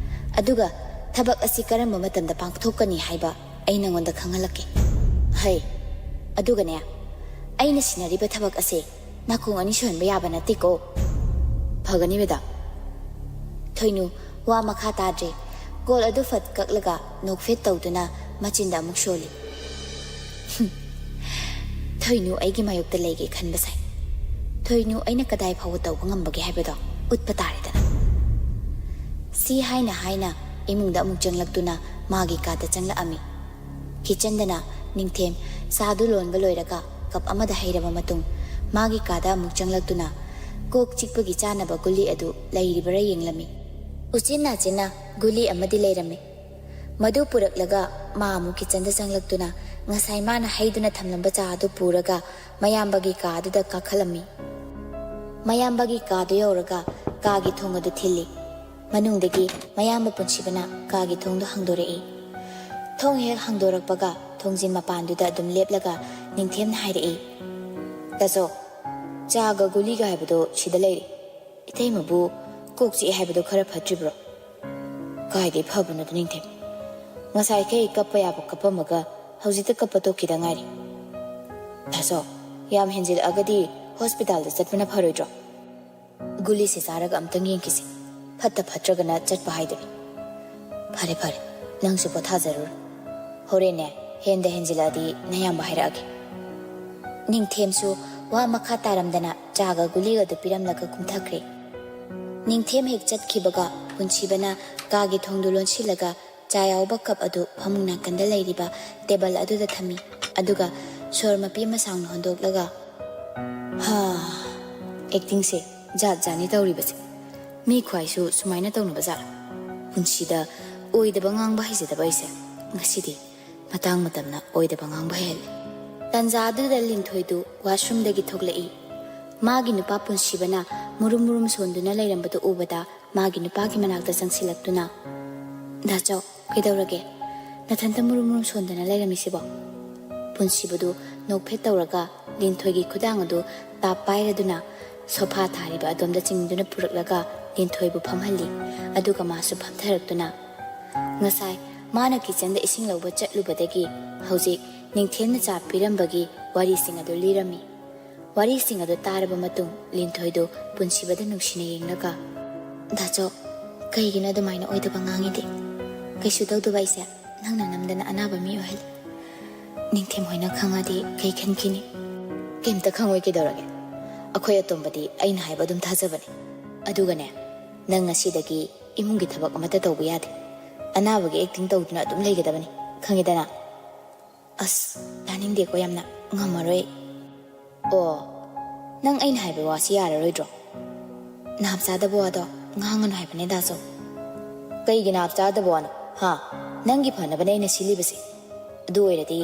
ꯑꯗꯨꯒ ꯊꯕꯛ ꯑꯁꯤ ꯀꯔꯝꯕ ꯃꯇꯝꯗ ꯄꯥꯡꯊꯣꯛꯀꯅꯤ ꯍꯥꯏꯕ ꯑꯩ ꯅꯪꯉꯣꯟꯗ ꯈꯪꯍꯜꯂꯛꯀꯦ꯫ ꯍꯩ, ꯑꯗꯨꯒꯅꯦ, ꯑꯩꯅ ꯁꯤꯟꯅꯔꯤꯕ ꯊꯕꯛ ꯑꯁꯦ ꯅꯥꯀꯣꯡ ꯑꯅꯤ ꯁꯨꯍꯟꯕ ꯌꯥꯕ ꯅꯠꯇꯦꯀꯣ꯫ ꯐꯒꯅꯤ ꯃꯦꯗꯥꯝ꯫ ꯊꯣꯏꯅꯨ ꯋꯥ ꯃꯈꯥ ꯇꯥꯗ꯭ꯔꯦ꯫ ꯀꯣꯜ ꯑꯗꯨ ꯐꯠ ꯀꯛꯂꯒ ꯅꯣꯛꯐꯦꯠ ꯇꯧꯗꯨꯅ ꯃꯆꯤꯟꯗ ꯑꯃꯨꯛ ꯁꯣꯜꯂꯤ꯫ ꯊꯣꯏꯅꯨ ꯑꯩꯒꯤ ꯃꯥꯌꯣꯛꯇ ꯂꯩꯒꯦ ꯈꯟꯕ ꯁꯥꯏ꯫ ꯊꯣꯏꯅꯨ ꯑꯩꯅ ꯀꯗꯥꯏ ꯐꯥꯎꯕ ꯇꯧꯕ ꯉꯝꯕꯒꯦ ꯍꯥꯏꯕꯗꯣ ꯎꯠꯄ ꯇꯥꯔꯦꯗꯅ꯫ ꯁꯤ ꯍꯥꯏꯅ ꯍꯥꯏꯅ ꯏꯃꯨꯡꯗ ꯑꯃꯨꯛ ꯆꯪꯂꯛꯇꯨꯅ ꯃꯥꯒꯤ ꯀꯥꯗ ꯆꯪꯂꯛꯑꯝꯃꯤ꯫ ꯀꯤꯆꯟꯗꯅ ꯅꯤꯡꯊꯦꯝ ꯆꯥꯗꯨ ꯂꯣꯟꯕ ꯂꯣꯏꯔꯒ ꯀꯞ ꯑꯃꯗ ꯍꯩꯔꯕ ꯃꯇꯨꯡ ꯃꯥꯒꯤ ꯀꯥꯗ ꯑꯃꯨꯛ ꯆꯪꯂꯛꯇꯨꯅ ꯀꯣꯛ ꯆꯤꯛꯄꯒꯤ ꯆꯥꯅꯕ ꯒꯨꯂꯤ ꯑꯗꯨ ꯂꯩꯔꯤꯕꯔꯥ ꯌꯦꯡꯂꯝꯃꯤ꯫ ꯎꯆꯤꯟ ꯅꯥꯆꯤꯟꯅ ꯒꯨꯂꯤ ꯑꯃꯗꯤ ꯂꯩꯔꯝꯃꯤ꯫ ꯃꯗꯨ ꯄꯨꯔꯛꯂꯒ ꯃꯥ ꯑꯃꯨꯛ ꯀꯤꯆꯟꯗ ꯆꯪꯂꯛꯇꯨꯅ ꯉꯁꯥꯏ ꯃꯥꯅ ꯍꯩꯗꯨꯅ ꯊꯝꯂꯝꯕ ꯆꯥ ꯑꯗꯨ ꯄꯨꯔꯒ ꯃꯌꯥꯝꯕꯒꯤ ꯀꯥ ꯑꯗꯨꯗ ꯀꯥꯈꯠꯂꯝꯃꯤ꯫ ꯃꯌꯥꯝꯕꯒꯤ ꯀꯥꯗꯨ ꯌꯧꯔꯒ ꯀꯥꯒꯤ ꯊꯣꯡ ꯑꯗꯨ ꯊꯤꯜꯂꯤ꯫ ꯃꯅꯨꯡꯗꯒꯤ ꯃꯌꯥꯝꯕ ꯄꯨꯟꯁꯤꯕꯅ ꯀꯥꯒꯤ ꯊꯣꯡꯗꯨ ꯍꯥꯡꯗꯣꯔꯛꯏ꯫ ꯊꯣꯡ ꯍꯦꯛ ꯍꯥꯡꯗꯣꯔꯛꯄꯒ ꯊꯣꯡꯖꯤꯟ ꯃꯄꯥꯟꯗꯨꯗ ꯑꯗꯨꯝ ꯂꯦꯞꯂꯒ ꯅꯤꯡꯊꯦꯝꯅ ꯍꯥꯏꯔꯛꯏ, "ꯇꯥꯆꯧ, ꯆꯥꯒ ꯒꯨꯂꯤꯒ ꯍꯥꯏꯕꯗꯣ ꯁꯤꯗ ꯂꯩꯔꯦ꯫ ꯏꯇꯩꯃꯕꯨ ꯀꯣꯛ ꯆꯤꯛꯑꯦ ꯍꯥꯏꯕꯗꯣ ꯈꯔ ꯐꯠꯇ꯭ꯔꯤꯕ꯭ꯔꯣ?" "ꯀꯥꯏꯗꯩ ꯐꯕꯅꯣꯗ ꯅꯤꯡꯊꯦꯝ꯫ ꯉꯁꯥꯏꯈꯩ ꯀꯞꯄ ꯌꯥꯕ ꯀꯞꯄꯝꯃꯒ ꯍꯧꯖꯤꯛꯇ ꯀꯞꯄ ꯇꯣꯛꯈꯤꯗ ꯉꯥꯏꯔꯤ꯫ ꯇꯥꯆꯧ, ꯌꯥꯝ ꯍꯦꯟꯖꯤꯜꯂꯛꯑꯒꯗꯤ ꯍꯣꯁꯄꯤꯇꯥꯜꯗ ꯆꯠꯄꯅ ꯐꯔꯣꯏꯗ꯭ꯔꯣ? ꯒꯨꯂꯤꯁꯦ ꯆꯥꯔꯒ ꯑꯝꯇꯪ ꯌꯦꯡꯈꯤꯁꯤ꯫ ꯐꯠꯇ ꯐꯠꯇ꯭ꯔꯒꯅ ꯆꯠꯄ ꯍꯥꯏꯗꯨꯅꯤ꯫ ꯐꯔꯦ ꯐꯔꯦ, ꯅꯪꯁꯨ ꯄꯣꯊꯥꯖꯔꯨꯔꯣ꯫ ꯍꯣꯔꯦꯟꯅꯦ ꯍꯦꯟꯗ ꯍꯦꯟꯖꯤꯜꯂꯛꯑꯗꯤ ꯅꯌꯥꯝꯕ ꯍꯥꯏꯔꯛꯑꯒꯦ꯫" ꯅꯤꯡꯊꯦꯝꯁꯨ ꯋꯥ ꯃꯈꯥ ꯇꯥꯔꯝꯗꯅ ꯆꯥꯒ ꯒꯨꯂꯤꯒꯗꯨ ꯄꯤꯔꯝꯂꯒ ꯀꯨꯝꯊꯈ꯭ꯔꯦ꯫ ꯅꯤꯡꯊꯦꯝ ꯍꯦꯛ ꯆꯠꯈꯤꯕꯒ ꯄꯨꯟꯁꯤꯕꯅ ꯀꯥꯒꯤ ꯊꯣꯡꯗꯨ ꯂꯣꯟꯁꯤꯜꯂꯒ ꯆꯥ ꯌꯥꯎꯕ ꯀꯞ ꯑꯗꯨ ꯐꯃꯨꯡ ꯅꯥꯀꯟꯗ ꯂꯩꯔꯤꯕ ꯇꯦꯕꯜ ꯑꯗꯨꯗ ꯊꯝꯃꯤ꯫ ꯑꯗꯨꯒ ꯁꯣꯔ ꯃꯄꯤ ꯑꯃ ꯁꯥꯡꯅ ꯍꯣꯟꯗꯣꯛꯂꯒ, "ꯍꯥ, ꯑꯦꯛꯇꯤꯡꯁꯦ ꯖꯥꯠ ꯖꯥꯠꯅꯤ ꯇꯧꯔꯤꯕꯁꯦ꯫ ꯃꯤ ꯈ꯭ꯋꯥꯏꯁꯨ ꯁꯨꯃꯥꯏꯅ ꯇꯧꯅꯕ ꯖꯥꯠꯂ? ꯄꯨꯟꯁꯤꯗ ꯑꯣꯏꯗꯕ ꯉꯥꯡꯕ ꯍꯩꯖꯗꯕ ꯑꯩꯁꯦ ꯉꯁꯤꯗꯤ ꯃꯇꯥꯡ ꯃꯇꯝꯅ ꯑꯣꯏꯗꯕ ꯉꯥꯡꯕ ꯍꯦꯜꯂꯤ꯫ ꯇꯥꯟꯖꯥ ꯑꯗꯨꯗ ꯂꯤꯟꯊꯣꯏꯗꯨ ꯋꯥꯁꯔꯨꯝꯗꯒꯤ ꯊꯣꯛꯂꯛꯏ꯫ ꯃꯥꯒꯤ ꯅꯨꯄꯥ ꯄꯨꯟꯁꯤꯕꯅ ꯃꯨꯔꯨꯝ ꯃꯨꯔꯨꯝ ꯁꯣꯟꯗꯨꯅ ꯂꯩꯔꯝꯕꯗꯨ ꯎꯕꯗ ꯃꯥꯒꯤ ꯅꯨꯄꯥꯒꯤ ꯃꯅꯥꯛꯇ ꯆꯪꯁꯤꯜꯂꯛꯇꯨꯅ, "ꯗꯥꯆꯧ, ꯀꯩꯗꯧꯔꯒꯦ? ꯅꯊꯟꯇ ꯃꯨꯔꯨꯝ ꯃꯨꯔꯨꯝ ꯁꯣꯟꯗꯅ ꯂꯩꯔꯝꯃꯤꯁꯤꯕꯣ?" ꯄꯨꯟꯁꯤꯕꯗꯨ ꯅꯣꯛꯐꯦꯠ ꯇꯧꯔꯒ ꯂꯤꯟꯊꯣꯏꯒꯤ ꯈꯨꯗꯥꯡ ꯑꯗꯨ ꯇꯥꯞ ꯄꯥꯏꯔꯗꯨꯅ ꯁꯣꯐꯥ ꯊꯥꯔꯤꯕ ꯑꯗꯣꯝꯗ ꯆꯤꯡꯗꯨꯅ ꯄꯨꯔꯛꯂꯒ ꯂꯤꯟꯊꯣꯏꯕꯨ ꯐꯝꯍꯜꯂꯤ꯫ ꯑꯗꯨꯒ ꯃꯥꯁꯨ ꯐꯝꯊꯔꯛꯇꯨꯅ, ꯉꯁꯥꯏ ꯃꯥꯅ ꯀꯤꯆꯟꯗ ꯏꯁꯤꯡ ꯂꯧꯕ ꯆꯠꯂꯨꯕꯗꯒꯤ ꯍꯧꯖꯤꯛ ꯅꯤꯡꯊꯦꯝꯅ ꯆꯥ ꯄꯤꯔꯝꯕꯒꯤ ꯋꯥꯔꯤꯁꯤꯡ ꯑꯗꯨ ꯂꯤꯔꯝꯃꯤ꯫ ꯋꯥꯔꯤꯁꯤꯡ ꯑꯗꯨ ꯇꯥꯔꯕ ꯃꯇꯨꯡ ꯂꯤꯟꯊꯣꯏꯗꯨ ꯄꯨꯟꯁꯤꯕꯗ ꯅꯨꯡꯁꯤꯅ ꯌꯦꯡꯂꯒ, "ꯗꯥꯆꯧ, ꯀꯩꯒꯤꯅꯣ ꯑꯗꯨꯃꯥꯏꯅ ꯑꯣꯏꯗꯕ ꯉꯥꯡꯉꯤꯗꯤ? ꯀꯩꯁꯨ ꯇꯧꯗꯕ ꯑꯩꯁꯦ ꯅꯪꯅ ꯅꯝꯗꯅ ꯑꯅꯥꯕ ꯃꯤ ꯑꯣꯏꯍꯜꯂꯤ꯫ ꯅꯤꯡꯊꯦꯝ ꯍꯣꯏꯅ ꯈꯪꯉꯗꯤ ꯀꯩ ꯈꯟꯈꯤꯅꯤ?" "ꯀꯩꯝꯇ ꯈꯪꯉꯣꯏ, ꯀꯩꯗꯧꯔꯒꯦ? ꯑꯩꯈꯣꯏ ꯑꯇꯣꯝꯕꯗꯤ ꯑꯩꯅ ꯍꯥꯏꯕ ꯑꯗꯨꯝ ꯊꯥꯖꯕꯅꯦ꯫ ꯑꯗꯨꯒꯅꯦ, ꯅꯪ ꯉꯁꯤꯗꯒꯤ ꯏꯃꯨꯡꯒꯤ ꯊꯕꯛ ꯑꯃꯠꯇ ꯇꯧꯕ ꯌꯥꯗꯦ꯫ ꯑꯅꯥꯕꯒꯤ ꯑꯦꯛꯇꯤꯡ ꯇꯧꯗꯨꯅ ꯑꯗꯨꯝ ꯂꯩꯒꯗꯕꯅꯤ, ꯈꯪꯉꯦꯗꯅ?" "ꯑꯁ, ꯇꯥꯅꯤꯡꯗꯦꯀꯣ ꯌꯥꯝꯅ, ꯉꯝꯃꯔꯣꯏ ꯑꯩ꯫" "ꯑꯣ, ꯅꯪ ꯑꯩꯅ ꯍꯥꯏꯕ ꯋꯥꯁꯤ ꯌꯥꯔꯔꯣꯏꯗ꯭ꯔꯣ?" "ꯅꯥꯞ ꯆꯥꯗꯕ ꯋꯥꯗꯣ ꯉꯥꯡꯒꯅꯨ ꯍꯥꯏꯕꯅꯦ ꯗꯥꯆꯧ꯫" "ꯀꯩꯒꯤ ꯅꯥꯞ ꯆꯥꯗꯕ ꯋꯥꯅꯣ, ꯍꯥ? ꯅꯪꯒꯤ ꯐꯅꯕꯅꯦ ꯑꯩꯅ ꯁꯤꯜꯂꯤꯕꯁꯦ꯫ ꯑꯗꯨ ꯑꯣꯏꯔꯗꯤ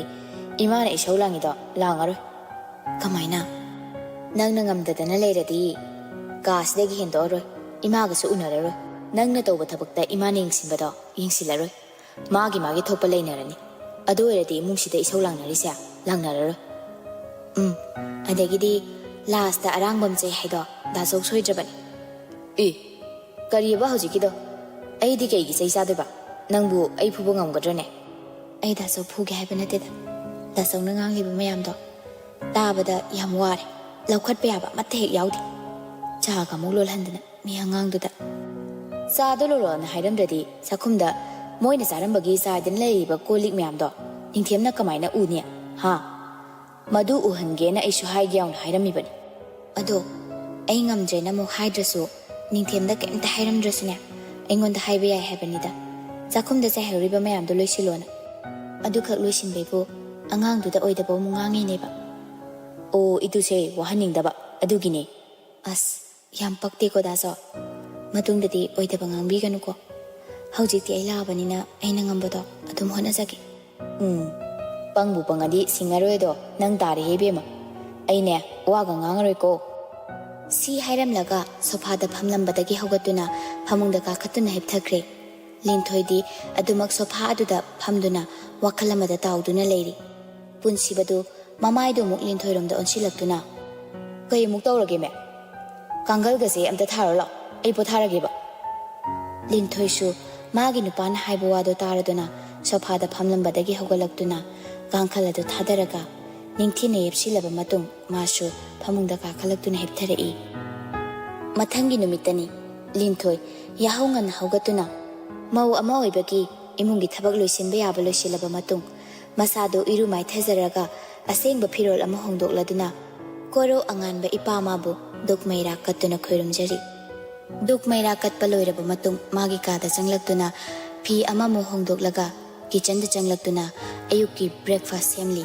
ꯏꯃꯥꯅ ꯏꯁꯧ ꯂꯥꯡꯉꯤꯗꯣ ꯂꯥꯡꯉꯔꯣꯏ꯫" "ꯀꯃꯥꯏꯅ?" "ꯅꯪꯅ ꯉꯝꯗꯗꯅ ꯂꯩꯔꯗꯤ ꯀꯥꯁꯤꯗꯒꯤ ꯍꯦꯟꯗꯣꯛꯑꯔꯣꯏ, ꯏꯃꯥꯒꯁꯨ ꯎꯅꯔꯔꯣꯏ꯫ ꯅꯪꯅ ꯇꯧꯕ ꯊꯕꯛꯇ ꯏꯃꯥꯅ ꯌꯦꯡꯁꯤꯟꯕꯗꯣ ꯌꯦꯡꯁꯤꯜꯂꯔꯣꯏ꯫ ꯃꯥꯒꯤ ꯃꯥꯒꯤ ꯊꯣꯛꯄ ꯂꯩꯅꯔꯅꯤ꯫ ꯑꯗꯨ ꯑꯣꯏꯔꯗꯤ ꯏꯃꯨꯡꯁꯤꯗ ꯏꯁꯧ ꯂꯥꯡꯅꯔꯤꯁꯦ ꯂꯥꯡꯅꯔꯔꯣꯏ꯫ ꯎꯝ, ꯑꯗꯒꯤꯗꯤ ꯂꯥꯁꯇ ꯑꯔꯥꯡꯕꯝ ꯆꯩ ꯍꯥꯏꯗꯣ ꯗꯥꯆꯧ ꯁꯣꯏꯗ꯭ꯔꯕꯅꯤ꯫" "ꯑꯦ, ꯀꯔꯤꯑꯕ ꯍꯧꯖꯤꯛꯀꯤꯗꯣ? ꯑꯩꯗꯤ ꯀꯩꯒꯤ ꯆꯩ ꯆꯥꯗꯣꯏꯕ? ꯅꯪꯕꯨ ꯑꯩ ꯐꯨꯕ ꯉꯝꯒꯗ꯭ꯔꯅꯦ?" "ꯑꯩ ꯗꯥꯆꯧ ꯐꯨꯒꯦ ꯍꯥꯏꯕ ꯅꯠꯇꯦꯗ꯫ ꯗꯥꯆꯧꯅ ꯉꯥꯡꯂꯤꯕ ꯃꯌꯥꯝꯗꯣ ꯇꯥꯕꯗ ꯌꯥꯝ ꯋꯥꯔꯦ, ꯂꯧꯈꯠꯄ ꯌꯥꯕ ꯑꯃꯠꯇ ꯍꯦꯛ ꯌꯥꯎꯗꯦ꯫" ꯆꯥꯒ ꯑꯃꯨꯛ ꯂꯣꯜꯍꯟꯗꯅ ꯃꯤ ꯑꯉꯥꯡꯗꯨꯗ꯫ "ꯆꯥꯗꯣ ꯂꯣꯜꯂꯣꯅ ꯍꯥꯏꯔꯝꯗ꯭ꯔꯗꯤ ꯆꯥꯛꯈꯨꯝꯗ ꯃꯣꯏꯅ ꯆꯥꯔꯝꯕꯒꯤ ꯆꯥꯏꯗꯅ ꯂꯩꯔꯤꯕ ꯀꯣꯜ ꯂꯤꯛ ꯃꯌꯥꯝꯗꯣ ꯅꯤꯡꯊꯦꯝꯅ ꯀꯃꯥꯏꯅ ꯎꯅꯤ? ꯍꯥ? ꯃꯗꯨ ꯎꯍꯟꯒꯦꯅ ꯑꯩꯁꯨ ꯍꯥꯏꯒꯦ ꯌꯥꯎꯅ ꯍꯥꯏꯔꯝꯃꯤꯕꯅꯤ꯫" "ꯑꯗꯣ ꯑꯩ ꯉꯝꯗ꯭ꯔꯦꯅ ꯑꯃꯨꯛ ꯍꯥꯏꯗ꯭ꯔꯁꯨ, ꯅꯤꯡꯊꯦꯝꯗ ꯀꯩꯝꯇ ꯍꯥꯏꯔꯝꯗ꯭ꯔꯁꯨꯅꯦ, ꯑꯩꯉꯣꯟꯗ ꯍꯥꯏꯕ ꯌꯥꯏ ꯍꯥꯏꯕꯅꯤꯗ, ꯆꯥꯛꯈꯨꯝꯗ ꯆꯥꯏꯍꯧꯔꯤꯕ ꯃꯌꯥꯝꯗꯣ ꯂꯣꯏꯁꯤꯜꯂꯣꯅ꯫" ꯑꯗꯨꯈꯛ ꯂꯣꯏꯁꯤꯟꯕꯩꯕꯨ ꯑꯉꯥꯡꯗꯨꯗ ꯑꯣꯏꯗꯕ ꯑꯃꯨꯛ ꯉꯥꯡꯉꯤꯅꯦꯕ꯫ "ꯑꯣ, ꯏꯇꯨꯁꯦ ꯋꯥꯍꯟꯅꯤꯡꯗꯕ ꯑꯗꯨꯒꯤꯅꯦ꯫" "ꯑꯁ, ꯌꯥꯝ ꯄꯛꯇꯦꯀꯣ ꯗꯥꯆꯧ꯫ ꯃꯇꯨꯡꯗꯗꯤ ꯑꯣꯏꯗꯕ ꯉꯥꯡꯕꯤꯒꯅꯨꯀꯣ꯫ ꯍꯧꯖꯤꯛꯇꯤ ꯑꯩ ꯂꯥꯛꯑꯕꯅꯤꯅ ꯑꯩꯅ ꯉꯝꯕꯗꯣ ꯑꯗꯨꯝ ꯍꯣꯠꯅꯖꯒꯦ꯫" ꯎꯝ, ꯄꯪꯕꯨ ꯄꯪꯉꯗꯤ ꯁꯤꯡꯉꯔꯣꯏꯗꯣ, ꯅꯪ ꯇꯥꯔꯦꯍꯦ ꯏꯕꯦꯝꯃ꯫ ꯑꯩꯅꯦ, ꯋꯥꯒ ꯉꯥꯡꯉꯔꯣꯏꯀꯣ꯫ ꯁꯤ ꯍꯥꯏꯔꯝꯂꯒ ꯁꯣꯐꯥꯗ ꯐꯝꯂꯝꯕꯗꯒꯤ ꯍꯧꯒꯠꯇꯨꯅ ꯐꯃꯨꯡꯗ ꯀꯥꯈꯠꯇꯨꯅ ꯍꯤꯞꯊꯈ꯭ꯔꯦ꯫ ꯂꯤꯟꯊꯣꯏꯗꯤ ꯑꯗꯨꯃꯛ ꯁꯣꯐꯥ ꯑꯗꯨꯗ ꯐꯝꯗꯨꯅ ꯋꯥꯈꯜ ꯑꯃꯗ ꯇꯥꯎꯗꯨꯅ ꯂꯩꯔꯤ꯫ ꯄꯨꯟꯁꯤꯕꯗꯨ ꯃꯃꯥꯏꯗꯨ ꯑꯃꯨꯛ ꯂꯤꯟꯊꯣꯏꯔꯣꯝꯗ ꯑꯣꯟꯁꯤꯜꯂꯛꯇꯨꯅ, "ꯀꯩ ꯑꯃꯨꯛ ꯇꯧꯔꯒꯦ, ꯃꯦ? ꯀꯥꯡꯒꯜꯒꯁꯦ ꯑꯝꯇ ꯊꯥꯔꯣ ꯂꯥꯎ, ꯑꯩ ꯄꯣꯊꯥꯔꯒꯦꯕ꯫" ꯂꯤꯟꯊꯣꯏꯁꯨ ꯃꯥꯒꯤ ꯅꯨꯄꯥꯅ ꯍꯥꯏꯕ ꯋꯥꯗꯣ ꯇꯥꯔꯗꯨꯅ ꯁꯣꯐꯥꯗ ꯐꯝꯂꯝꯕꯗꯒꯤ ꯍꯧꯒꯠꯂꯛꯇꯨꯅ ꯀꯥꯡꯈꯜ ꯑꯗꯨ ꯊꯥꯗꯔꯒ ꯅꯤꯡꯊꯤꯅ ꯌꯦꯞꯁꯤꯜꯂꯕ ꯃꯇꯨꯡ ꯃꯥꯁꯨ ꯐꯃꯨꯡꯗ ꯀꯥꯈꯠꯂꯛꯇꯨꯅ ꯍꯤꯞꯊꯔꯛꯏ꯫ ꯃꯊꯪꯒꯤ ꯅꯨꯃꯤꯠꯇꯅꯤ꯫ ꯂꯤꯟꯊꯣꯏ ꯌꯥꯍꯧ ꯉꯟꯅ ꯍꯧꯒꯠꯇꯨꯅ ꯃꯧ ꯑꯃ ꯑꯣꯏꯕꯒꯤ ꯏꯃꯨꯡꯒꯤ ꯊꯕꯛ ꯂꯣꯏꯁꯤꯟꯕ ꯌꯥꯕ ꯂꯣꯏꯁꯤꯜꯂꯕ ꯃꯇꯨꯡ ꯃꯁꯥꯗꯨ ꯏꯔꯨ ꯃꯥꯏꯊꯖꯔꯒ ꯑꯁꯦꯡꯕ ꯐꯤꯔꯣꯜ ꯑꯃ ꯍꯣꯡꯗꯣꯛꯂꯗꯨꯅ ꯀꯣꯔꯧ ꯑꯉꯥꯟꯕ ꯏꯄꯥ ꯃꯥꯕꯨ ꯗꯨꯛ ꯃꯩꯔꯥ ꯀꯠꯇꯨꯅ ꯈꯣꯏꯔꯨꯝꯖꯔꯤ꯫ ꯗꯨꯛ ꯃꯩꯔꯥ ꯀꯠꯄ ꯂꯣꯏꯔꯕ ꯃꯇꯨꯡ ꯃꯥꯒꯤ ꯀꯥꯗ ꯆꯪꯂꯛꯇꯨꯅ ꯐꯤ ꯑꯃꯃꯨꯛ ꯍꯣꯡꯗꯣꯛꯂꯒ ꯀꯤꯆꯟꯗ ꯆꯪꯂꯛꯇꯨꯅ ꯑꯌꯨꯛꯀꯤ breakfast ꯁꯦꯝꯂꯤ꯫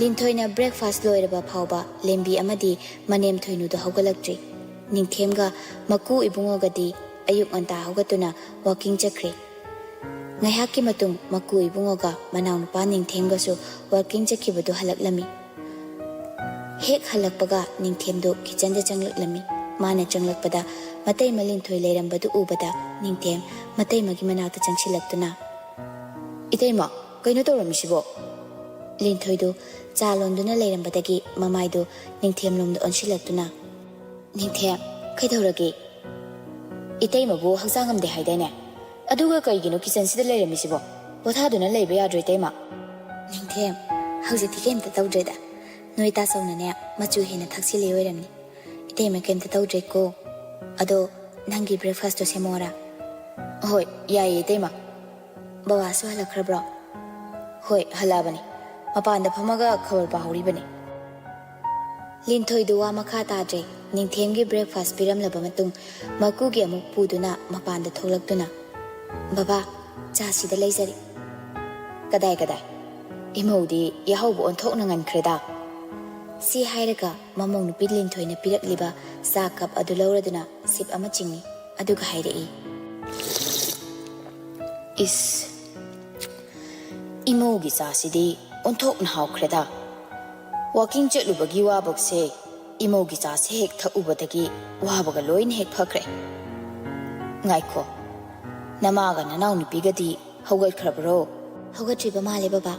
ꯂꯤꯟꯊꯣꯏꯅ breakfast ꯂꯣꯏꯔꯕ ꯐꯥꯎꯕ ꯂꯦꯝꯕꯤ ꯑꯃꯗꯤ ꯃꯅꯦꯝ ꯊꯣꯏꯅꯨꯗ ꯍꯧꯒꯠꯂꯛꯇ꯭ꯔꯤ꯫ ꯅꯤꯡꯊꯦꯝꯒ ꯃꯀꯨ ꯏꯕꯨꯡꯉꯣꯒꯗꯤ ꯑꯌꯨꯛ ꯉꯟꯇꯥ ꯍꯧꯒꯠꯇꯨꯅ walking ꯆꯠꯈ꯭ꯔꯦ꯫ ꯉꯥꯏꯍꯥꯛꯀꯤ ꯃꯇꯨꯡ ꯃꯀꯨ ꯏꯕꯨꯡꯉꯣꯒ ꯃꯅꯥꯎꯅꯨꯄꯥ ꯅꯤꯡꯊꯦꯝꯒꯁꯨ walking ꯆꯠꯈꯤꯕꯗꯨ ꯍꯜꯂꯛꯂꯝꯃꯤ꯫ ꯍꯦꯛ ꯍꯜꯂꯛꯄꯒ ꯅꯤꯡꯊꯦꯝꯗꯨ ꯀꯤꯆꯟꯗ ꯆꯪꯂꯛꯂꯝꯃꯤ꯫ ꯃꯥꯅ ꯆꯪꯂꯛꯄꯗ ꯃꯇꯩꯃ ꯂꯤꯟꯊꯣꯏ ꯂꯩꯔꯝꯕꯗꯨ ꯎꯕꯗ ꯅꯤꯡꯊꯦꯝ ꯃꯇꯩꯃꯒꯤ ꯃꯅꯥꯛꯇ ꯆꯪꯁꯤꯜꯂꯛꯇꯨꯅ, "ꯏꯇꯩꯃ, ꯀꯩꯅꯣ ꯇꯧꯔꯝꯃꯤꯁꯤꯕꯣ?" ꯂꯤꯟꯊꯣꯏꯗꯨ ꯆꯥ ꯂꯣꯟꯗꯨꯅ ꯂꯩꯔꯝꯕꯗꯒꯤ ꯃꯃꯥꯏꯗꯨ ꯅꯤꯡꯊꯦꯝꯂꯣꯝꯗ ꯑꯣꯟꯁꯤꯜꯂꯛꯇꯨꯅ, "ꯅꯤꯡꯊꯦꯝ, ꯀꯩꯗꯧꯔꯒꯦ?" "ꯏꯇꯩꯃꯕꯨ ꯍꯛꯆꯥꯡ ꯉꯝꯗꯦ ꯍꯥꯏꯗꯥꯏꯅꯦ? ꯑꯗꯨꯒ ꯀꯩꯒꯤꯅꯣ ꯀꯤꯆꯟꯁꯤꯗ ꯂꯩꯔꯝꯃꯤꯁꯤꯕꯣ? ꯄꯣꯊꯥꯗꯨꯅ ꯂꯩꯕ ꯌꯥꯗ꯭ꯔꯣ, ꯏꯇꯩꯃ?" "ꯅꯤꯡꯊꯦꯝ, ꯍꯧꯖꯤꯛꯇꯤ ꯀꯩꯝꯇ ꯇꯧꯗ꯭ꯔꯦꯗ꯫ ꯅꯣꯏ ꯇꯥꯆꯧꯅꯅꯦ ꯃꯆꯨ ꯍꯦꯟꯅ ꯊꯛꯆꯤꯜꯂꯤ ꯑꯣꯏꯔꯝꯅꯤ꯫ ꯏꯇꯩꯃ ꯀꯩꯝꯇ ꯇꯧꯗ꯭ꯔꯦꯀꯣ꯫ ꯑꯗꯣ ꯅꯪꯒꯤ breakfastꯇꯣ ꯁꯦꯝꯃꯛꯑꯣꯔꯥ?" "ꯍꯣꯏ, ꯌꯥꯏꯌꯦ, ꯏꯇꯩꯃ꯫ ꯕꯕꯥꯁꯨ ꯍꯜꯂꯛꯈ꯭ꯔꯕ꯭ꯔꯣ?" "ꯍꯣꯏ, ꯍꯜꯂꯛꯑꯕꯅꯤ꯫ ꯃꯄꯥꯟꯗ ꯐꯝꯃꯒ ꯈꯕꯔ ꯄꯥꯍꯧꯔꯤꯕꯅꯤ꯫" ꯂꯤꯟꯊꯣꯏꯗꯨ ꯋꯥ ꯃꯈꯥ ꯇꯥꯗ꯭ꯔꯦ꯫ ꯅꯤꯡꯊꯦꯝꯒꯤ breakfast ꯄꯤꯔꯝꯂꯕ ꯃꯇꯨꯡ ꯃꯀꯨꯒꯤ ꯑꯃꯨꯛ ꯄꯨꯗꯨꯅ ꯃꯄꯥꯟꯗ ꯊꯣꯛꯂꯛꯇꯨꯅ, "ꯕꯕꯥ, ꯆꯥꯁꯤꯗ ꯂꯩꯖꯔꯤ꯫" "ꯀꯗꯥꯏ ꯀꯗꯥꯏ? ꯏꯃꯧꯗꯤ ꯌꯥꯍꯧꯕ ꯑꯣꯟꯊꯣꯛꯅ ꯉꯟꯈ꯭ꯔꯦꯗ꯫" ꯁꯤ ꯍꯥꯏꯔꯒ ꯃꯃꯧ ꯅꯨꯄꯤ ꯂꯤꯟꯊꯣꯏꯅ ꯄꯤꯔꯛꯂꯤꯕ ꯆꯥ cup ꯑꯗꯨ ꯂꯧꯔꯗꯨꯅ sip ꯑꯃ ꯆꯤꯡꯏ꯫ ꯑꯗꯨꯒ ꯍꯥꯏꯔꯛꯏ, "ꯏꯁ, ꯏꯃꯧꯒꯤ ꯆꯥꯁꯤꯗꯤ ꯑꯣꯟꯊꯣꯛꯅ ꯍꯥꯎꯈ꯭ꯔꯦꯗ꯫ ꯋꯥꯀꯤꯡ ꯆꯠꯂꯨꯕꯒꯤ ꯋꯥꯕꯒꯁꯦ ꯏꯃꯧꯒꯤ ꯆꯥꯁꯦ ꯍꯦꯛ ꯊꯛꯎꯕꯗꯒꯤ ꯋꯥꯕꯒ ꯂꯣꯏꯅ ꯍꯦꯛ ꯐꯈ꯭ꯔꯦ꯫ ꯉꯥꯏꯈꯣ, ꯅꯃꯥꯒ ꯅꯅꯥꯎꯅꯨꯄꯤꯒꯗꯤ ꯍꯧꯒꯠꯈ꯭ꯔꯕ꯭ꯔꯣ? ꯍꯧꯒꯠꯇ꯭ꯔꯤꯕ ꯃꯥꯜꯂꯦ ꯕꯕꯥ꯫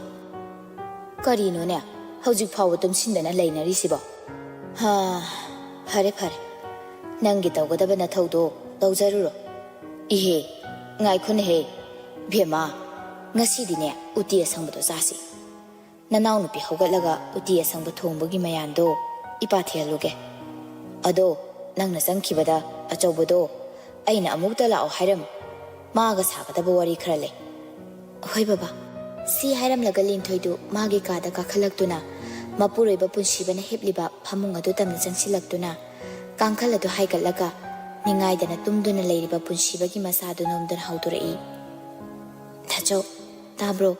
ꯀꯔꯤꯅꯣꯅꯦ, ꯍꯧꯖꯤꯛ ꯐꯥꯎꯕ ꯇꯨꯝꯁꯤꯟꯗꯅ ꯂꯩꯅꯔꯤꯁꯤꯕꯣ? ꯍꯥ, ꯐꯔꯦ ꯐꯔꯦ, ꯅꯪꯒꯤ ꯇꯧꯒꯗꯕ ꯅꯊꯧꯗꯣ ꯇꯧꯖꯔꯨꯔꯣ꯫ ꯏꯍꯦ, ꯉꯥꯏꯈꯣꯅꯦꯍꯦ, ꯕꯦꯝꯃ, ꯉꯁꯤꯗꯤꯅꯦ ꯎꯇꯤ ꯑꯁꯪꯕꯗꯣ ꯆꯥꯁꯤ꯫ ꯅꯅꯥꯎꯅꯨꯄꯤ ꯍꯧꯒꯠꯂꯒ ꯎꯇꯤ ꯑꯁꯪꯕ ꯊꯣꯡꯕꯒꯤ ꯃꯌꯥꯟꯗꯣ ꯏꯄꯥ ꯊꯤꯍꯜꯂꯨꯒꯦ꯫ ꯑꯗꯣ ꯅꯪꯅ ꯆꯪꯈꯤꯕꯗ ꯑꯆꯧꯕꯗꯣ ꯑꯩꯅ ꯑꯃꯨꯛꯇ ꯂꯥꯛꯑꯣ ꯍꯥꯏꯔꯝꯃꯨ꯫ ꯃꯥꯒ ꯁꯥꯒꯗꯕ ꯋꯥꯔꯤ ꯈꯔ ꯂꯩ꯫ ꯍꯣꯏ ꯕꯕꯥ꯫ ꯁꯤ ꯍꯥꯏꯔꯝꯂꯒ ꯂꯤꯟꯊꯣꯏꯗꯨ ꯃꯥꯒꯤ ꯀꯥꯗ ꯀꯥꯈꯠꯂꯛꯇꯨꯅ ꯃꯄꯨꯔꯣꯏꯕ ꯄꯨꯟꯁꯤꯕꯅ ꯍꯤꯞꯂꯤꯕ ꯐꯃꯨꯡ ꯑꯗꯨ ꯇꯝꯅ ꯆꯪꯁꯤꯜꯂꯛꯇꯨꯅ ꯀꯥꯡꯈꯜ ꯑꯗꯨ ꯍꯥꯏꯒꯠꯂꯒ ꯅꯤꯡꯉꯥꯏꯗꯅ ꯇꯨꯝꯗꯨꯅ ꯂꯩꯔꯤꯕ ꯄꯨꯟꯁꯤꯕꯒꯤ ꯃꯁꯥꯗꯨ ꯅꯣꯝꯗꯨꯅ ꯍꯧꯗꯣꯔꯛꯏ꯫ ꯗꯥꯆꯧ, ꯇꯥꯕ꯭ꯔꯣ?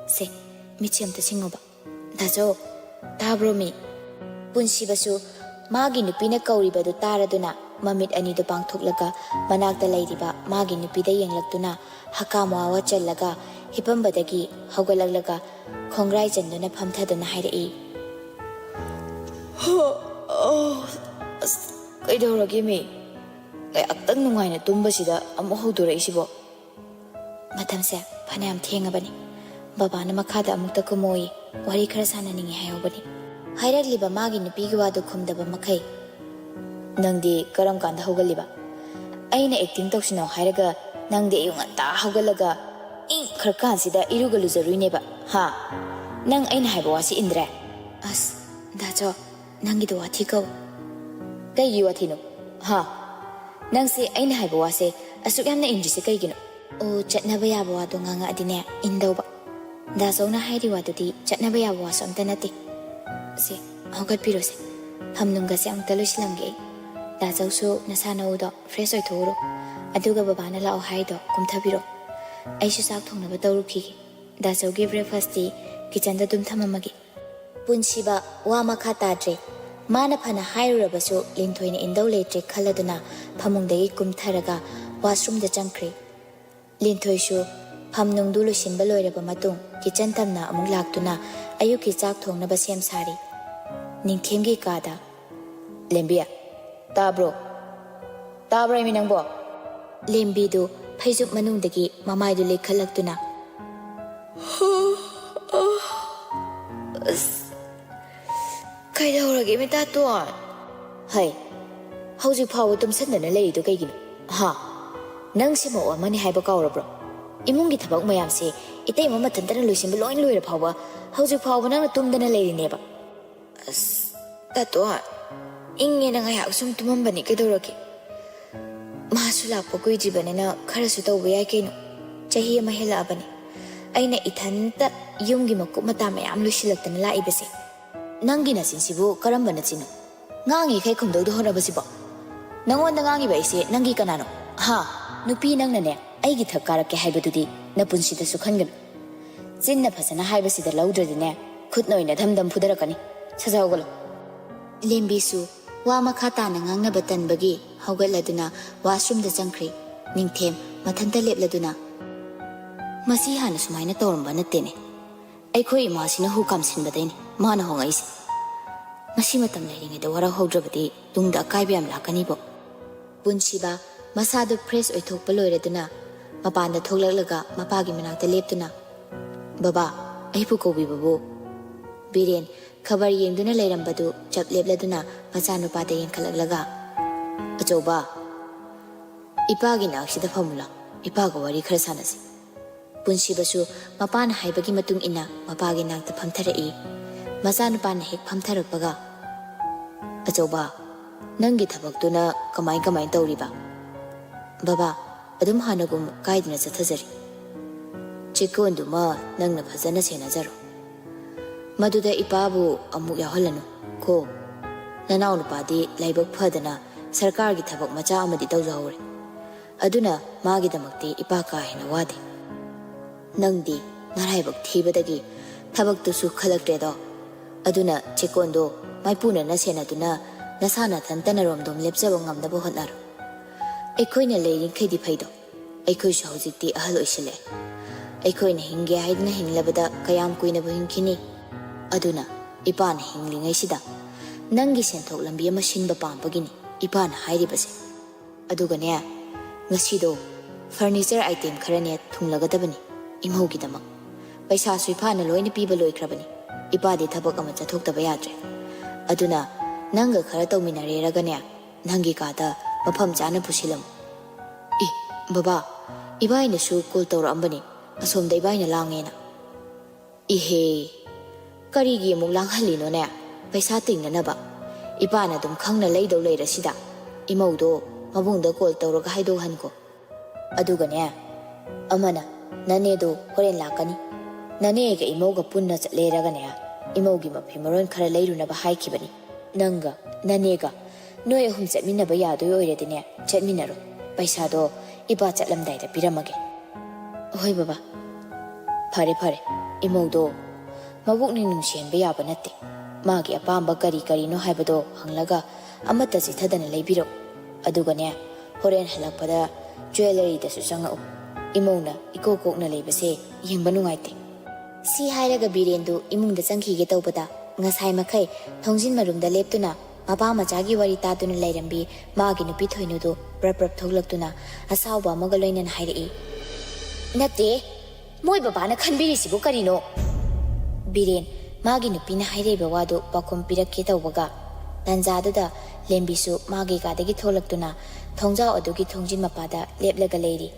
ꯁꯦ, ꯃꯤꯠꯁꯦ ꯑꯝꯇ ꯁꯤꯡꯉꯨꯕ꯫ ꯗꯥꯆꯧ, ꯇꯥꯕ꯭ꯔꯣ ꯃꯤ? ꯄꯨꯟꯁꯤꯕꯁꯨ ꯃꯥꯒꯤ ꯅꯨꯄꯤꯅ ꯀꯧꯔꯤꯕꯗꯨ ꯇꯥꯔꯗꯨꯅ ꯃꯃꯤꯠ ꯑꯅꯤꯗꯨ ꯄꯥꯡꯊꯣꯛꯂꯒ ꯃꯅꯥꯛꯇ ꯂꯩꯔꯤꯕ ꯃꯥꯒꯤ ꯅꯨꯄꯤꯗ ꯌꯦꯡꯂꯛꯇꯨꯅ ꯍꯀꯥꯝ ꯋꯥ ꯋꯥ ꯆꯜꯂꯒ ꯍꯤꯞꯄꯝꯕꯗꯒꯤ ꯍꯧꯒꯠꯂꯛꯂꯒ ꯈꯣꯡꯒ꯭ꯔꯥꯏ ꯆꯟꯗꯨꯅ ꯐꯝꯊꯗꯨꯅ ꯍꯥꯏꯔꯛꯏ꯫ ꯑꯁ, ꯀꯩꯗꯧꯔꯒꯦ ꯃꯤ? ꯉꯥꯏꯍꯥꯛꯇꯪ ꯅꯨꯡꯉꯥꯏꯅ ꯇꯨꯝꯕꯁꯤꯗ ꯑꯃꯨꯛ ꯍꯧꯗꯣꯔꯛꯏꯁꯤꯕꯣ? ꯃꯇꯝꯁꯦ ꯐꯅꯌꯥꯝ ꯊꯦꯡꯉꯕꯅꯤ꯫ ꯕꯕꯥꯅ ꯃꯈꯥꯗ ꯑꯃꯨꯛꯇ ꯀꯨꯝꯃꯣꯌꯦ, ꯋꯥꯔꯤ ꯈꯔ ꯁꯥꯟꯅꯅꯤꯡꯉꯤ ꯍꯥꯏꯍꯧꯕꯅꯤ꯫ ꯍꯥꯏꯔꯛꯂꯤꯕ ꯃꯥꯒꯤ ꯅꯨꯄꯤꯒꯤ ꯋꯥꯗꯨ ꯈꯨꯝꯗꯕ ꯃꯈꯩ, ꯅꯪꯗꯤ ꯀꯔꯝ ꯀꯥꯟꯗ ꯍꯧꯒꯠꯂꯤꯕ? ꯑꯩꯅ ꯑꯦꯛꯇꯤꯡ ꯇꯧꯁꯤꯟꯅꯧ ꯍꯥꯏꯔꯒ ꯅꯪꯗꯤ ꯑꯌꯨꯛ ꯉꯟꯇꯥ ꯍꯧꯒꯠꯂꯒ ꯏꯪꯈ꯭ꯔꯀꯥꯟꯁꯤꯗ ꯏꯔꯨꯒ ꯂꯨꯖꯔꯨꯏꯅꯦꯕ, ꯍꯥ? ꯅꯪ ꯑꯩꯅ ꯍꯥꯏꯕ ꯋꯥꯁꯤ ꯏꯟꯗ꯭ꯔꯦ? ꯑꯁ, ꯗꯥꯆꯧ, ꯅꯪꯒꯤꯗꯣ ꯋꯥꯊꯤ ꯀꯧ꯫ ꯀꯩꯒꯤ ꯋꯥꯊꯤꯅꯣ? ꯍꯥ? ꯅꯪꯁꯦ ꯑꯩꯅ ꯍꯥꯏꯕ ꯋꯥꯁꯦ ꯑꯁꯨꯛ ꯌꯥꯝꯅ ꯏꯟꯗ꯭ꯔꯤꯁꯦ ꯀꯩꯒꯤꯅꯣ? ꯑꯣ, ꯆꯠꯅꯕ ꯌꯥꯕ ꯋꯥꯗꯣ ꯉꯥꯡꯉꯛꯑꯗꯤꯅꯦ, ꯏꯟꯗꯧꯕ꯫ ꯗꯥꯆꯧꯅ ꯍꯥꯏꯔꯤ ꯋꯥꯗꯨꯗꯤ ꯆꯠꯅꯕ ꯌꯥꯕ ꯋꯥꯁꯨ ꯑꯝꯇ ꯅꯠꯇꯦ꯫ ꯁꯦ, ꯍꯧꯒꯠꯄꯤꯔꯣꯁꯦ꯫ ꯐꯝꯅꯨꯡꯒꯁꯦ ꯑꯃꯨꯛꯇ ꯂꯣꯏꯁꯤꯜꯂꯝꯒꯦ ꯑꯩ꯫ ꯗꯥꯆꯧꯁꯨ ꯅꯁꯥ ꯅꯎꯗꯣ ꯐ꯭ꯔꯦꯁ ꯑꯣꯏꯊꯣꯛꯎꯔꯣ꯫ ꯑꯗꯨꯒ ꯕꯕꯥꯅ ꯂꯥꯛꯑꯣ ꯍꯥꯏꯗꯣ ꯀꯨꯝꯊꯕꯤꯔꯣ꯫ ꯑꯩꯁꯨ ꯆꯥꯛ ꯊꯣꯡꯅꯕ ꯇꯧꯔꯨꯈꯤꯒꯦ꯫ ꯗꯥꯆꯧꯒꯤ ꯕ꯭ꯔꯦꯛꯐꯥꯁꯇꯤ ꯀꯤꯆꯟꯗ ꯑꯗꯨꯝ ꯊꯝꯃꯝꯃꯒꯦ꯫ ꯄꯨꯟꯁꯤꯕ ꯋꯥ ꯃꯈꯥ ꯇꯥꯗ꯭ꯔꯦ꯫ ꯃꯥꯅ ꯐꯅ ꯍꯥꯏꯔꯨꯔꯕꯁꯨ ꯂꯤꯟꯊꯣꯏꯅ ꯏꯟꯗꯧ ꯂꯩꯇ꯭ꯔꯦ ꯈꯜꯂꯗꯨꯅ ꯐꯃꯨꯡꯗꯒꯤ ꯀꯨꯝꯊꯔꯒ ꯋꯥꯁꯔꯨꯝꯗ ꯆꯪꯈ꯭ꯔꯦ꯫ ꯂꯤꯟꯊꯣꯏꯁꯨ ꯐꯝ ꯅꯨꯡꯗꯨ ꯂꯣꯏꯁꯤꯟꯕ ꯂꯣꯏꯔꯕ ꯃꯇꯨꯡ ꯀꯤꯆꯟ ꯇꯝꯅ ꯑꯃꯨꯛ ꯂꯥꯛꯇꯨꯅ ꯑꯌꯨꯛꯀꯤ ꯆꯥꯛ ꯊꯣꯡꯅꯕ ꯁꯦꯝ ꯁꯥꯔꯤ꯫ ꯅꯤꯡꯊꯦꯝꯒꯤ ꯀꯥꯗ꯫ "ꯂꯦꯝꯕꯤ, ꯇꯥꯕ꯭ꯔꯣ? ꯇꯥꯕ꯭ꯔꯣ ꯏꯃꯤ ꯅꯪꯕꯣ?" ꯂꯦꯝꯕꯤꯗꯨ ꯐꯩꯖꯨꯞ ꯃꯅꯨꯡꯗꯒꯤ ꯃꯃꯥꯏꯗꯨ ꯂꯩꯈꯠꯂꯛꯇꯨꯅ, "ꯑꯁ, ꯀꯩꯗꯧꯔꯒꯦ ꯃꯤꯇꯥꯇꯣꯟ? ꯍꯩ, ꯍꯧꯖꯤꯛ ꯐꯥꯎꯕ ꯇꯨꯝꯁꯟꯗꯅ ꯂꯩꯔꯤꯗꯣ ꯀꯩꯒꯤꯅꯣ? ꯍꯥ? ꯅꯪꯁꯦ ꯃꯧ ꯑꯃꯅꯤ ꯍꯥꯏꯕ ꯀꯥꯎꯔꯕ꯭ꯔꯣ? ꯏꯃꯨꯡꯒꯤ ꯊꯕꯛ ꯃꯌꯥꯝꯁꯦ ꯏꯇꯩꯃ ꯃꯊꯟꯇꯅ ꯂꯣꯏꯁꯤꯟꯕ ꯂꯣꯏ ꯂꯣꯏꯔ ꯐꯥꯎꯕ ꯍꯧꯖꯤꯛ ꯐꯥꯎꯕ ꯅꯪꯅ ꯇꯨꯝꯗꯅ ꯂꯩꯔꯤꯅꯦꯕ?" "ꯑꯁ, ꯇꯥꯇꯣꯟ, ꯏꯪꯉꯦꯅ ꯉꯥꯏꯍꯥꯛ ꯁꯨꯝ ꯇꯨꯝꯃꯝꯕꯅꯤ, ꯀꯩꯗꯧꯔꯒꯦ? ꯃꯥꯁꯨ ꯂꯥꯛꯄ ꯀꯨꯏꯗ꯭ꯔꯤꯕꯅꯤꯅ ꯈꯔꯁꯨ ꯇꯧꯕ ꯌꯥꯏ ꯀꯩꯅꯣ꯫ ꯆꯍꯤ ꯑꯃ ꯍꯦꯜꯂꯛꯑꯕꯅꯤ ꯑꯩꯅ ꯏꯊꯟꯇ ꯌꯨꯝꯒꯤ ꯃꯀꯨꯞ ꯃꯇꯥ ꯃꯌꯥꯝ ꯂꯣꯏꯁꯤꯜꯂꯛꯇꯅ ꯂꯥꯛꯏꯕꯁꯦ꯫ ꯅꯪꯒꯤ ꯅꯆꯤꯟꯁꯤꯕꯨ ꯀꯔꯝꯕ ꯅꯆꯤꯟꯅꯣ? ꯉꯥꯡꯉꯤꯈꯩ ꯈꯨꯝꯗꯧꯗ ꯍꯣꯠꯅꯕꯁꯤꯕꯣ? ꯅꯪꯉꯣꯟꯗ ꯉꯥꯡꯉꯤꯕ ꯑꯩꯁꯦ ꯅꯪꯒꯤ ꯀꯅꯥꯅꯣ? ꯍꯥ? ꯅꯨꯄꯤ ꯅꯪꯅꯅꯦ ꯑꯩꯒꯤ ꯊꯛ ꯀꯥꯔꯛꯀꯦ ꯍꯥꯏꯕꯗꯨꯗꯤ ꯅꯄꯨꯟꯁꯤꯗꯁꯨ ꯈꯟꯒꯅꯨ꯫ ꯆꯤꯟꯅ ꯐꯖꯅ ꯍꯥꯏꯕꯁꯤꯗ ꯂꯧꯗ꯭ꯔꯗꯤꯅꯦ, ꯈꯨꯠꯅ ꯑꯣꯏꯅ ꯙꯝ ꯙꯝ ꯐꯨꯗꯔꯛꯀꯅꯤ꯫ ꯁꯠ ꯁꯠ ꯍꯧꯒꯠꯂꯣ꯫" ꯂꯦꯝꯕꯤꯁꯨ ꯋꯥ ꯃꯈꯥ ꯇꯥꯅ ꯉꯥꯡꯅꯕ ꯇꯟꯕꯒꯤ ꯍꯧꯒꯠꯂꯗꯨꯅ ꯋꯥꯁꯔꯨꯝꯗ ꯆꯪꯈ꯭ꯔꯦ꯫ ꯅꯤꯡꯊꯦꯝ ꯃꯊꯟꯇ ꯂꯦꯞꯂꯗꯨꯅ, "ꯃꯁꯤ ꯍꯥꯟꯅ ꯁꯨꯃꯥꯏꯅ ꯇꯧꯔꯝꯕ ꯅꯠꯇꯦꯅꯦ꯫ ꯑꯩꯈꯣꯏ ꯏꯃꯥꯁꯤꯅ ꯍꯨ ꯀꯥꯝꯁꯤꯟꯕꯗꯩꯅꯦ ꯃꯥꯅ ꯍꯣꯡꯉꯛꯏꯁꯦ꯫ ꯃꯁꯤ ꯃꯇꯝ ꯂꯩꯔꯤꯉꯩꯗ ꯋꯥꯔꯧꯍꯧꯗ꯭ꯔꯕꯗꯤ ꯇꯨꯡꯗ ꯑꯀꯥꯏꯕ ꯌꯥꯝ ꯂꯥꯛꯀꯅꯤꯕꯣ꯫" ꯄꯨꯟꯁꯤꯕ ꯃꯁꯥꯗꯨ ꯐ꯭ꯔꯦꯁ ꯑꯣꯏꯊꯣꯛꯄ ꯂꯣꯏꯔꯗꯨꯅ ꯃꯄꯥꯟꯗ ꯊꯣꯛꯂꯛꯂꯒ ꯃꯄꯥꯒꯤ ꯃꯅꯥꯛꯇ ꯂꯦꯞꯇꯨꯅ, "ꯕꯕꯥ, ꯑꯩꯕꯨ ꯀꯧꯕꯤꯕꯕꯨ?" ꯕꯤꯔꯦꯟ ꯈꯕꯔ ꯌꯦꯡꯗꯨꯅ ꯂꯩꯔꯝꯕꯗꯨ ꯆꯞ ꯂꯦꯞꯂꯗꯨꯅ ꯃꯆꯥꯅꯨꯄꯥꯗ ꯌꯦꯡꯈꯠꯂꯛꯂꯒ, "ꯑꯆꯧꯕ, ꯏꯄꯥꯒꯤ ꯅꯥꯛꯁꯤꯗ ꯐꯝꯃꯨ ꯂꯥꯎ, ꯏꯄꯥꯒ ꯋꯥꯔꯤ ꯈꯔ ꯁꯥꯟꯅꯁꯤ꯫" ꯄꯨꯟꯁꯤꯕꯁꯨ ꯃꯄꯥꯅ ꯍꯥꯏꯕꯒꯤ ꯃꯇꯨꯡ ꯏꯟꯅ ꯃꯄꯥꯒꯤ ꯅꯥꯛꯇ ꯐꯝꯊꯔꯛꯏ꯫ ꯃꯆꯥꯅꯨꯄꯥꯅ ꯍꯦꯛ ꯐꯝꯊꯔꯛꯄꯒ, "ꯑꯆꯧꯕ, ꯅꯪꯒꯤ ꯊꯕꯛꯇꯨꯅ ꯀꯃꯥꯏ ꯀꯃꯥꯏ ꯇꯧꯔꯤꯕ?" "ꯕꯕꯥ, ꯑꯗꯨꯝ ꯍꯥꯟꯅꯒꯨꯝ ꯀꯥꯏꯗꯅ ꯆꯠꯊꯖꯔꯤ꯫ ꯆꯦꯛꯀꯣꯟꯗꯨꯃ ꯅꯪꯅ ꯐꯖꯅ ꯁꯦꯟꯅꯖꯔꯣ꯫ ꯃꯗꯨꯗ ꯏꯄꯥꯕꯨ ꯑꯃꯨꯛ ꯌꯥꯎꯍꯜꯂꯅꯨ ꯀꯣ꯫ ꯅꯅꯥꯎꯅꯨꯄꯥꯗꯤ ꯂꯥꯏꯕꯛ ꯐꯗꯅ ꯁꯔꯀꯥꯔꯒꯤ ꯊꯕꯛ ꯃꯆꯥ ꯑꯃꯗꯤ ꯇꯧꯖꯍꯧꯔꯦ꯫ ꯑꯗꯨꯅ ꯃꯥꯒꯤꯗꯃꯛꯇꯤ ꯏꯄꯥ ꯀꯥ ꯍꯦꯟꯅ ꯋꯥꯗꯦ꯫ ꯅꯪꯗꯤ ꯅꯔꯥꯏꯕꯛ ꯊꯤꯕꯗꯒꯤ ꯊꯕꯛꯇꯨꯁꯨ ꯈꯜꯂꯛꯇ꯭ꯔꯦꯗꯣ꯫ ꯑꯗꯨꯅ ꯆꯦꯛꯀꯣꯟꯗꯣ ꯃꯥꯏꯄꯨꯅꯅ ꯁꯦꯟꯅꯗꯨꯅ ꯅꯁꯥ ꯅꯊꯟꯇꯅ ꯔꯣꯝꯗꯣꯝ ꯂꯦꯞꯆꯕ ꯉꯝꯅꯕ ꯍꯣꯠꯅꯔꯣ꯫ ꯑꯩꯈꯣꯏꯅ ꯂꯩꯔꯤꯈꯩꯗꯤ ꯐꯩꯗꯣ, ꯑꯩꯈꯣꯏꯁꯨ ꯍꯧꯖꯤꯛꯇꯤ ꯑꯍꯜ ꯑꯣꯏꯁꯤꯜꯂꯛꯑꯦ꯫ ꯑꯩꯈꯣꯏꯅ ꯍꯤꯡꯒꯦ ꯍꯥꯏꯗꯨꯅ ꯍꯤꯡꯂꯕꯗ ꯀꯌꯥꯝ ꯀꯨꯏꯅꯕꯨ ꯍꯤꯡꯈꯤꯅꯤ? ꯑꯗꯨꯅ ꯏꯄꯥꯅ ꯍꯤꯡꯂꯤꯉꯩꯁꯤꯗ ꯅꯪꯒꯤ ꯁꯦꯟꯊꯣꯛ ꯂꯝꯕꯤ ꯑꯃ ꯁꯤꯟꯕ ꯄꯥꯝꯕꯒꯤꯅꯤ ꯏꯄꯥꯅ ꯍꯥꯏꯔꯤꯕꯁꯦ꯫ ꯑꯗꯨꯒꯅꯦ, ꯉꯁꯤꯗꯣ furniture item ꯈꯔꯅꯦ ꯊꯨꯡꯂꯒꯗꯕꯅꯤ ꯏꯃꯧꯒꯤꯗꯃꯛ꯫ ꯄꯩꯁꯥꯁꯨ ꯏꯄꯥꯅ ꯂꯣꯏꯅ ꯄꯤꯕ ꯂꯣꯏꯈ꯭ꯔꯕꯅꯤ꯫ ꯏꯄꯥꯗꯤ ꯊꯕꯛ ꯑꯃ ꯆꯠꯊꯣꯛꯇꯕ ꯌꯥꯗ꯭ꯔꯦ꯫ ꯑꯗꯨꯅ ꯅꯪꯒ ꯈꯔ ꯇꯧꯃꯤꯟꯅꯔꯦꯔꯒꯅꯦ, ꯅꯪꯒꯤ ꯀꯥꯗ ꯃꯐꯝ ꯆꯥꯅ ꯄꯨꯁꯤꯜꯂꯝꯃꯨ꯫ ꯑꯦ, ꯕꯕꯥ, ꯏꯕꯥꯏꯅꯁꯨ call ꯇꯧꯔꯛꯑꯝꯕꯅꯤ꯫ ꯑꯁꯣꯝꯗ ꯏꯕꯥꯏꯅ ꯂꯥꯡꯉꯦꯅ꯫ ꯏꯍꯦ, ꯀꯔꯤꯒꯤ ꯑꯃꯨꯛ ꯂꯥꯡꯍꯜꯂꯤꯅꯣꯅꯦ? ꯄꯩꯁꯥ ꯇꯤꯡꯅꯅꯕ꯫ ꯏꯄꯥꯅ ꯑꯗꯨꯝ ꯈꯪꯅ ꯂꯩꯗꯧ ꯂꯩꯔꯁꯤꯗ꯫ ꯏꯃꯧꯗꯣ ꯃꯕꯨꯡꯗ call ꯇꯧꯔꯒ ꯍꯥꯏꯗꯣꯛꯍꯟꯈꯣ꯫ ꯑꯗꯨꯒꯅꯦ, ꯑꯃꯅ, "ꯅꯅꯦꯗꯣ ꯍꯣꯔꯦꯟ ꯂꯥꯛꯀꯅꯤ꯫ ꯅꯅꯦꯒ ꯏꯃꯧꯒ ꯄꯨꯟꯅ ꯆꯠꯂꯦꯔꯒꯅꯦ, ꯏꯃꯧꯒꯤ ꯃꯐꯤ ꯃꯔꯣꯟ ꯈꯔ ꯂꯩꯔꯨꯅꯕ ꯍꯥꯏꯈꯤꯕꯅꯤ꯫ ꯅꯪꯒ ꯅꯅꯦꯒ ꯅꯣꯏ ꯑꯍꯨꯝ ꯆꯠꯃꯤꯟꯅꯕ ꯌꯥꯗꯣꯏ ꯑꯣꯏꯔꯗꯤꯅꯦ, ꯆꯠꯃꯤꯟꯅꯔꯣ꯫ ꯄꯩꯁꯥꯗꯣ ꯏꯄꯥ ꯆꯠꯂꯝꯗꯥꯏꯗ ꯄꯤꯔꯝꯃꯒꯦ꯫" "ꯍꯣꯏ ꯕꯕꯥ꯫" ꯐꯔꯦ, ꯐꯔꯦ꯫ ꯏꯃꯧꯗꯣ ꯃꯕꯨꯛꯅꯤꯡ ꯅꯨꯡꯁꯤꯍꯟꯕ ꯌꯥꯕ ꯅꯠꯇꯦ꯫ ꯃꯥꯒꯤ ꯑꯄꯥꯝꯕ ꯀꯔꯤ ꯀꯔꯤꯅꯣ ꯍꯥꯏꯕꯗꯣ ꯍꯪꯂꯒ ꯑꯃꯠꯇ ꯆꯤꯠꯊꯗꯅ ꯂꯩꯕꯤꯔꯛꯎ꯫ ꯑꯗꯨꯒꯅꯦ, ꯍꯣꯔꯦꯟ ꯍꯜꯂꯛꯄꯗ jewelleryꯗꯁꯨ ꯆꯪꯉꯛꯎ꯫ ꯏꯃꯧꯅ ꯏꯀꯣꯛ ꯀꯣꯛꯅ ꯂꯩꯕꯁꯦ ꯌꯦꯡꯕ ꯅꯨꯡꯉꯥꯏꯇꯦ꯫ ꯁꯤ ꯍꯥꯏꯔꯒ ꯕꯤꯔꯦꯟꯗꯨ ꯏꯃꯨꯡꯗ ꯆꯪꯈꯤꯒꯦ ꯇꯧꯕꯗ, ꯉꯁꯥꯏ ꯃꯈꯩ ꯊꯣꯡꯖꯤꯟ ꯃꯔꯨꯝꯗ ꯂꯦꯞꯇꯨꯅ ꯃꯄꯥ ꯃꯆꯥꯒꯤ ꯋꯥꯔꯤ ꯇꯥꯗꯨꯅ ꯂꯩꯔꯝꯕꯤ ꯃꯥꯒꯤ ꯅꯨꯄꯤ ꯊꯣꯏꯅꯨꯗꯨ ꯄ꯭ꯔꯞ ꯄ꯭ꯔꯞ ꯊꯣꯛꯂꯛꯇꯨꯅ ꯑꯁꯥꯎꯕ ꯑꯃꯒ ꯂꯣꯏꯅꯅ ꯍꯥꯏꯔꯛꯏ, "ꯅꯠꯇꯦ, ꯃꯣꯏ ꯕꯕꯥꯅ ꯈꯟꯕꯤꯔꯤꯁꯤꯕꯨ ꯀꯔꯤꯅꯣ?" ꯕꯤꯔꯦꯟ ꯃꯥꯒꯤ ꯅꯨꯄꯤꯅ ꯍꯥꯏꯔꯛꯏꯕ ꯋꯥꯗꯨ ꯄꯥꯎꯈꯨꯝ ꯄꯤꯔꯛꯀꯦ ꯇꯧꯕꯒ, ꯇꯥꯟꯖꯥꯗꯨꯗ ꯂꯦꯝꯕꯤꯁꯨ ꯃꯥꯒꯤ ꯀꯥꯗꯒꯤ ꯊꯣꯛꯂꯛꯇꯨꯅ ꯊꯣꯡꯖꯥꯎ ꯑꯗꯨꯒꯤ ꯊꯣꯡꯖꯤꯟ ꯃꯄꯥꯗ ꯂꯦꯞꯂꯒ ꯂꯩꯔꯤ꯫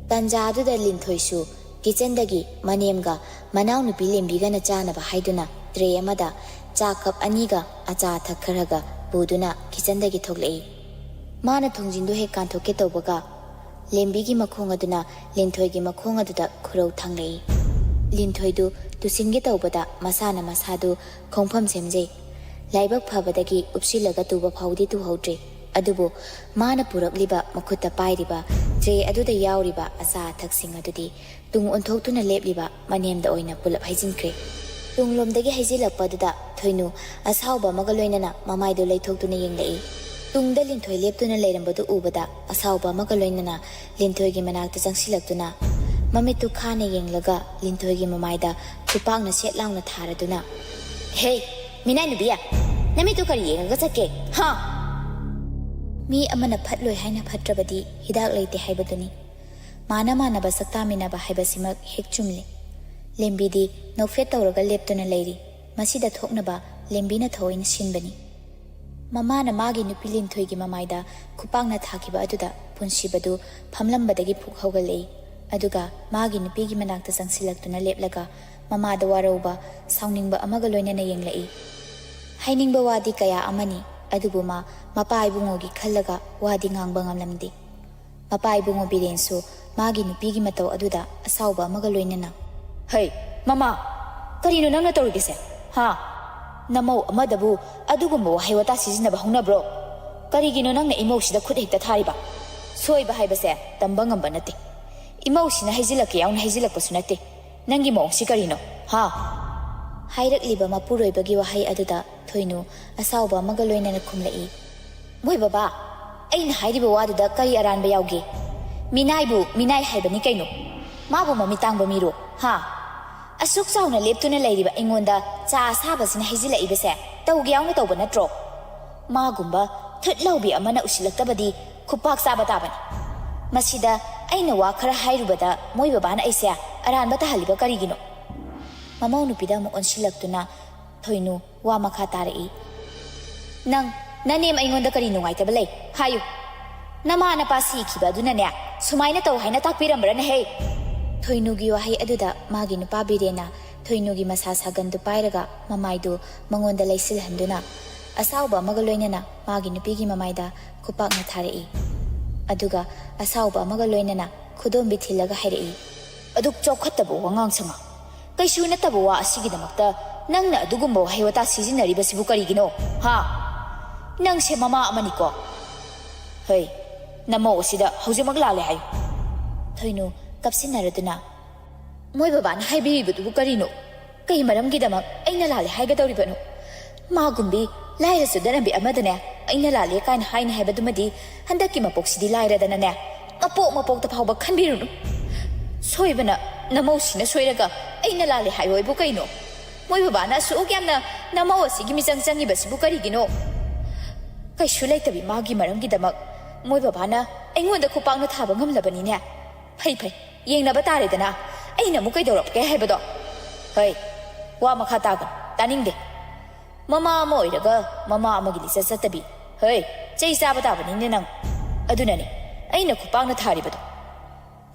ꯇꯥꯟꯖꯥ ꯑꯗꯨꯗ ꯂꯤꯟꯊꯣꯏꯁꯨ ꯀꯤꯆꯟꯗꯒꯤ ꯃꯅꯦꯝꯒ ꯃꯅꯥꯎꯅꯨꯄꯤ ꯂꯦꯝꯕꯤꯒꯅ ꯆꯥꯅꯕ ꯍꯥꯏꯗꯨꯅ ꯇ꯭ꯔꯦ ꯑꯃꯗ ꯆꯥ ꯀꯞ ꯑꯅꯤꯒ ꯑꯆꯥ ꯑꯊꯛ ꯈꯔꯒ ꯄꯨꯗꯨꯅ ꯀꯤꯆꯟꯗꯒꯤ ꯊꯣꯛꯂꯛꯏ꯫ ꯃꯥꯅ ꯊꯣꯡꯖꯤꯟꯗꯨ ꯍꯦꯛ ꯀꯥꯟꯊꯣꯛꯀꯦ ꯇꯧꯕꯒ, ꯂꯦꯝꯕꯤꯒꯤ ꯃꯈꯣꯡ ꯑꯗꯨꯅ ꯂꯤꯟꯊꯣꯏꯒꯤ ꯃꯈꯣꯡ ꯑꯗꯨꯗ ꯈꯨꯔꯧ ꯊꯥꯡꯂꯛꯏ꯫ ꯂꯤꯟꯊꯣꯏꯗꯨ ꯇꯨꯁꯤꯟꯒꯦ ꯇꯧꯕꯗ ꯃꯁꯥꯅ ꯃꯁꯥꯗꯨ ꯈꯣꯡꯐꯝ ꯁꯦꯝꯖꯩ꯫ ꯂꯥꯏꯕꯛ ꯐꯕꯗꯒꯤ ꯎꯞꯁꯤꯜꯂꯒ ꯇꯨꯕ ꯐꯥꯎꯗꯤ ꯇꯨꯍꯧꯗ꯭ꯔꯦ꯫ ꯑꯗꯨꯕꯨ ꯃꯥꯅ ꯄꯨꯔꯛꯂꯤꯕ ꯃꯈꯨꯠꯇ ꯄꯥꯏꯔꯤꯕ ꯇ꯭ꯔꯦ ꯑꯗꯨꯗ ꯌꯥꯎꯔꯤꯕ ꯑꯆꯥ ꯑꯊꯛꯁꯤꯡ ꯑꯗꯨꯗꯤ ꯇꯨꯡ ꯑꯣꯟꯊꯣꯛꯇꯨꯅ ꯂꯦꯞꯂꯤꯕ ꯃꯅꯦꯝꯗ ꯑꯣꯏꯅ ꯄꯨꯂꯞ ꯍꯩꯖꯤꯟꯈ꯭ꯔꯦ꯫ ꯇꯨꯡꯂꯣꯝꯗꯒꯤ ꯍꯩꯖꯤꯜꯂꯛꯄ ꯑꯗꯨꯗ ꯊꯣꯏꯅꯨ ꯑꯁꯥꯎꯕ ꯑꯃꯒ ꯂꯣꯏꯅꯅ ꯃꯃꯥꯏꯗꯨ ꯂꯩꯊꯣꯛꯇꯨꯅ ꯌꯦꯡꯂꯛꯏ꯫ ꯇꯨꯡꯗ ꯂꯤꯟꯊꯣꯏ ꯂꯦꯞꯇꯨꯅ ꯂꯩꯔꯝꯕꯗꯨ ꯎꯕꯗ ꯑꯁꯥꯎꯕ ꯑꯃꯒ ꯂꯣꯏꯅꯅ ꯂꯤꯟꯊꯣꯏꯒꯤ ꯃꯅꯥꯛꯇ ꯆꯪꯁꯤꯜꯂꯛꯇꯨꯅ, ꯃꯃꯤꯠꯇꯨ ꯈꯥꯅ ꯌꯦꯡꯂꯒ ꯂꯤꯟꯊꯣꯏꯒꯤ ꯃꯃꯥꯏꯗ ꯈꯨꯄꯥꯛꯅ ꯁꯦꯠ ꯂꯥꯎꯅ ꯊꯥꯔꯗꯨꯅ, "ꯍꯦ, ꯃꯤꯅꯥꯏ ꯅꯨꯄꯤ, ꯅꯃꯤꯠꯇꯨ ꯀꯔꯤ ꯌꯦꯡꯉꯒ ꯆꯠꯀꯦ, ꯍꯥ?" ꯃꯤ ꯑꯃꯅ ꯐꯠꯂꯣꯏ ꯍꯥꯏꯅ ꯐꯠꯇ꯭ꯔꯕꯗꯤ ꯍꯤꯗꯥꯛ ꯂꯩꯇꯦ ꯍꯥꯏꯕꯗꯨꯅꯤ꯫ ꯃꯥꯅ ꯃꯥꯟꯅꯕ ꯁꯛꯇꯥꯃꯤꯟꯅꯕ ꯍꯥꯏꯕꯁꯤꯃꯛ ꯍꯦꯛ ꯆꯨꯝꯂꯤ꯫ ꯂꯦꯝꯕꯤꯗꯤ ꯅꯣꯛꯐꯦꯠ ꯇꯧꯔꯒ ꯂꯦꯞꯇꯨꯅ ꯂꯩꯔꯤ꯫ ꯃꯁꯤꯗ ꯊꯣꯛꯅꯕ ꯂꯦꯝꯕꯤꯅ ꯊꯑꯣꯏꯅ ꯁꯤꯟꯕꯅꯤ꯫ ꯃꯃꯥꯅ ꯃꯥꯒꯤ ꯅꯨꯄꯤ ꯂꯤꯟꯊꯣꯏꯒꯤ ꯃꯃꯥꯏꯗ ꯈꯨꯄꯥꯛꯅ ꯊꯥꯈꯤꯕ ꯑꯗꯨꯗ ꯄꯨꯟꯁꯤꯕꯗꯨ ꯐꯝꯂꯝꯕꯗꯒꯤ ꯐꯨꯛ ꯍꯧꯒꯠꯂꯛꯏ꯫ ꯑꯗꯨꯒ ꯃꯥꯒꯤ ꯅꯨꯄꯤꯒꯤ ꯃꯅꯥꯛꯇ ꯆꯪꯁꯤꯜꯂꯛꯇꯨꯅ ꯂꯦꯞꯂꯒ ꯃꯃꯥꯗ ꯋꯥꯔꯧꯕ, ꯁꯥꯎꯅꯤꯡꯕ ꯑꯃꯒ ꯂꯣꯏꯅꯅ ꯌꯦꯡꯂꯛꯏ꯫ ꯍꯥꯏꯅꯤꯡꯕ ꯋꯥꯗꯤ ꯀꯌꯥ ꯑꯃꯅꯤ, ꯑꯗꯨꯕꯨ ꯃꯥ ꯃꯄꯥ ꯏꯕꯨꯡꯉꯣꯒꯤ ꯈꯜꯂꯒ ꯋꯥꯗꯤ ꯉꯥꯡꯕ ꯉꯝꯂꯝꯗꯦ꯫ ꯃꯄꯥ ꯏꯕꯨꯡꯉꯣ ꯕꯤꯔꯦꯟꯁꯨ ꯃꯥꯒꯤ ꯅꯨꯄꯤꯒꯤ ꯃꯇꯧ ꯑꯗꯨꯗ ꯑꯁꯥꯎꯕ ꯑꯃꯒ ꯂꯣꯏꯅꯅ, "ꯍꯩ, ꯃꯃꯥ, ꯀꯔꯤꯅꯣ ꯅꯪꯅ ꯇꯧꯔꯤꯕꯁꯦ? ꯍꯥ? ꯅꯃꯧ ꯑꯃꯗꯕꯨ ꯑꯗꯨꯒꯨꯝꯕ ꯋꯥꯍꯩ ꯋꯥꯇꯥ ꯁꯤꯖꯤꯟꯅꯕ ꯍꯧꯅꯕ꯭ꯔꯣ? ꯀꯔꯤꯒꯤꯅꯣ ꯅꯪꯅ ꯏꯃꯧꯁꯤꯗ ꯈꯨꯠ ꯍꯦꯛꯇ ꯊꯥꯔꯤꯕ? ꯁꯣꯏꯕ ꯍꯥꯏꯕꯁꯦ ꯇꯝꯕ ꯉꯝꯕ ꯅꯠꯇꯦ꯫ ꯏꯃꯧꯁꯤꯅ ꯍꯩꯖꯤꯜꯂꯛꯀꯦ ꯌꯥꯎꯅ ꯍꯩꯖꯤꯜꯂꯛꯄꯁꯨ ꯅꯠꯇꯦ꯫ ꯅꯪꯒꯤ ꯃꯑꯣꯡꯁꯤ ꯀꯔꯤꯅꯣ? ꯍꯥ?" ꯍꯥꯏꯔꯛꯂꯤꯕ ꯃꯄꯨꯔꯣꯏꯕꯒꯤ ꯋꯥꯍꯩ ꯑꯗꯨꯗ ꯊꯣꯏꯅꯨ ꯑꯁꯥꯎꯕ ꯑꯃꯒ ꯂꯣꯏꯅꯅ ꯈꯨꯝꯂꯛꯏ, "ꯃꯣꯏ ꯕꯕꯥ, ꯑꯩꯅ ꯍꯥꯏꯔꯤꯕ ꯋꯥꯗꯨꯗ ꯀꯔꯤ ꯑꯔꯥꯟꯕ ꯌꯥꯎꯒꯦ? ꯃꯤꯅꯥꯏꯕꯨ ꯃꯤꯅꯥꯏ ꯍꯥꯏꯕꯅꯤ ꯀꯩꯅꯣ꯫ ꯃꯥꯕꯨ ꯃꯃꯤꯠ ꯇꯥꯡꯕ ꯃꯤꯔꯣ? ꯍꯥ? ꯑꯁꯨꯛ ꯆꯥꯎꯅ ꯂꯦꯞꯇꯨꯅ ꯂꯩꯔꯤꯕ ꯑꯩꯉꯣꯟꯗ ꯆꯥ ꯑꯁꯥꯕꯁꯤꯅ ꯍꯩꯖꯤꯜꯂꯛꯏꯕꯁꯦ ꯇꯧꯒꯦ ꯌꯥꯎꯅ ꯇꯧꯕ ꯅꯠꯇ꯭ꯔꯣ? ꯃꯥꯒꯨꯝꯕ ꯊꯨꯠ ꯂꯥꯎꯕꯤ ꯑꯃꯅ ꯎꯁꯤꯜꯂꯛꯇꯕꯗꯤ ꯈꯨꯄꯥꯛ ꯆꯥꯕ ꯇꯥꯕꯅꯤ꯫ ꯃꯁꯤꯗ ꯑꯩꯅ ꯋꯥ ꯈꯔ ꯍꯥꯏꯔꯨꯕꯗ ꯃꯣꯏ ꯕꯕꯥꯅ ꯑꯩꯁꯦ ꯑꯔꯥꯟꯕ ꯇꯥꯍꯜꯂꯤꯕ ꯀꯔꯤꯒꯤꯅꯣ?" ꯃꯃꯧ ꯅꯨꯄꯤꯗ ꯑꯃꯨꯛ ꯑꯣꯟꯁꯤꯜꯂꯛꯇꯨꯅ ꯊꯣꯏꯅꯨ ꯋꯥ ꯃꯈꯥ ꯇꯥꯔꯛꯏ, "ꯅꯪ, ꯅꯅꯦꯝ ꯑꯩꯉꯣꯟꯗ ꯀꯔꯤ ꯅꯨꯡꯉꯥꯏꯇꯕ ꯂꯩ? ꯍꯥꯏꯌꯨ꯫ ꯅꯃꯥ ꯅꯄꯥ ꯁꯤꯈꯤꯕ ꯑꯗꯨꯅꯅꯦ ꯁꯨꯃꯥꯏꯅ ꯇꯧ ꯍꯥꯏꯅ ꯇꯥꯛꯄꯤꯔꯝꯕ꯭ꯔꯅꯦ ꯍꯦ?" ꯊꯣꯏꯅꯨꯒꯤ ꯋꯥꯍꯩ ꯑꯗꯨꯗ ꯃꯥꯒꯤ ꯅꯨꯄꯥ ꯕꯤꯔꯦꯟꯅ ꯊꯣꯏꯅꯨꯒꯤ ꯃꯁꯥ ꯁꯥꯒꯟꯗꯨ ꯄꯥꯏꯔꯒ ꯃꯃꯥꯏꯗꯨ ꯃꯉꯣꯟꯗ ꯂꯩꯁꯤꯜꯍꯟꯗꯨꯅ ꯑꯁꯥꯎꯕ ꯑꯃꯒ ꯂꯣꯏꯅꯅ ꯃꯥꯒꯤ ꯅꯨꯄꯤꯒꯤ ꯃꯃꯥꯏꯗ ꯈꯨꯄꯥꯛꯅ ꯊꯥꯔꯛꯏ꯫ ꯑꯗꯨꯒ ꯑꯁꯥꯎꯕ ꯑꯃꯒ ꯂꯣꯏꯅꯅ ꯈꯨꯗꯣꯝꯕꯤ ꯊꯤꯜꯂꯒ ꯍꯥꯏꯔꯛꯏ, "ꯑꯗꯨꯛ ꯆꯥꯎꯈꯠꯇꯕ ꯋꯥꯉꯥꯡ ꯁꯉꯥꯡ, ꯀꯩꯁꯨ ꯅꯠꯇꯕ ꯋꯥ ꯑꯁꯤꯒꯤꯗꯃꯛꯇ ꯅꯪꯅ ꯑꯗꯨꯒꯨꯝꯕ ꯋꯥꯍꯩ ꯋꯥꯇꯥ ꯁꯤꯖꯤꯟꯅꯔꯤꯕꯁꯤꯕꯨ ꯀꯔꯤꯒꯤꯅꯣ? ꯍꯥ? ꯅꯪꯁꯦ ꯃꯃꯥ ꯑꯃꯅꯤꯀꯣ꯫ ꯍꯩ, ꯅꯃꯧ ꯑꯁꯤꯗ ꯍꯧꯖꯤꯛꯃꯛ ꯂꯥꯜꯂꯦ ꯍꯥꯏꯌꯨ꯫" ꯊꯣꯏꯅꯨ ꯀꯞꯁꯤꯟꯅꯔꯗꯨꯅ, "ꯃꯣꯏ ꯕꯕꯥꯅ ꯍꯥꯏꯕꯤꯔꯤꯕꯗꯨꯕꯨ ꯀꯔꯤꯅꯣ? ꯀꯩ ꯃꯔꯝꯒꯤꯗꯃꯛ ꯑꯩꯅ ꯂꯥꯜꯂꯦ ꯍꯥꯏꯒꯗꯧꯔꯤꯕꯅꯣ? ꯃꯥꯒꯨꯝꯕꯤ ꯂꯥꯏꯔ ꯆꯨꯗꯅꯕꯤ ꯑꯃꯗꯅꯦ ꯑꯩꯅ ꯂꯥꯜꯂꯦ ꯀꯥꯏꯅ ꯍꯥꯏꯅꯤ ꯍꯥꯏꯕꯗꯨꯃꯗꯤ ꯍꯟꯗꯛꯀꯤ ꯃꯄꯣꯛꯁꯤꯗꯤ ꯂꯥꯏꯔꯗꯅꯅꯦ ꯃꯄꯣꯛ ꯃꯄꯣꯛꯇ ꯐꯥꯎꯕ ꯈꯟꯕꯤꯔꯨꯅꯨ꯫" ꯁꯣꯏꯕꯅ ꯅꯃꯧꯁꯤꯅ ꯁꯣꯏꯔꯒ ꯑꯩꯅ ꯂꯥꯜꯂꯦ ꯍꯥꯏꯌꯣ ꯑꯩꯕꯨ ꯀꯩꯅꯣ? ꯃꯣꯏ ꯕꯕꯥꯅ ꯑꯁꯨꯛ ꯌꯥꯝꯅ ꯅꯃꯧ ꯑꯁꯤꯒꯤ ꯃꯤꯆꯪ ꯆꯪꯉꯤꯕꯁꯤꯕꯨ ꯀꯔꯤꯒꯤꯅꯣ? ꯀꯩꯁꯨ ꯂꯩꯇꯕꯤ ꯃꯥꯒꯤ ꯃꯔꯝꯒꯤꯗꯃꯛ ꯃꯣꯏ ꯕꯕꯥꯅ ꯑꯩꯉꯣꯟꯗ ꯈꯨꯄꯥꯛꯅ ꯊꯥꯕ ꯉꯝꯂꯕꯅꯤꯅꯦ꯫ ꯐꯩ ꯐꯩ, ꯌꯦꯡꯅꯕ ꯇꯥꯔꯦꯗꯅ꯫ ꯑꯩꯅ ꯑꯃꯨꯛ ꯀꯩꯗꯧꯔꯛꯀꯦ ꯍꯥꯏꯕꯗꯣ? ꯍꯩ, ꯋꯥ ꯃꯈꯥ ꯇꯥꯒꯅꯨ, ꯇꯥꯅꯤꯡꯗꯦ꯫ ꯃꯃꯥ ꯑꯃ ꯑꯣꯏꯔꯒ ꯃꯃꯥ ꯑꯃꯒꯤ ꯂꯤꯆꯠ ꯆꯠꯇꯕꯤ꯫ ꯍꯩ, ꯆꯩ ꯆꯥꯕ ꯇꯥꯕꯅꯤꯅꯦ ꯅꯪ꯫ ꯑꯗꯨꯅꯅꯦ ꯑꯩꯅ ꯈꯨꯄꯥꯛꯅ ꯊꯥꯔꯤꯕꯗꯣ꯫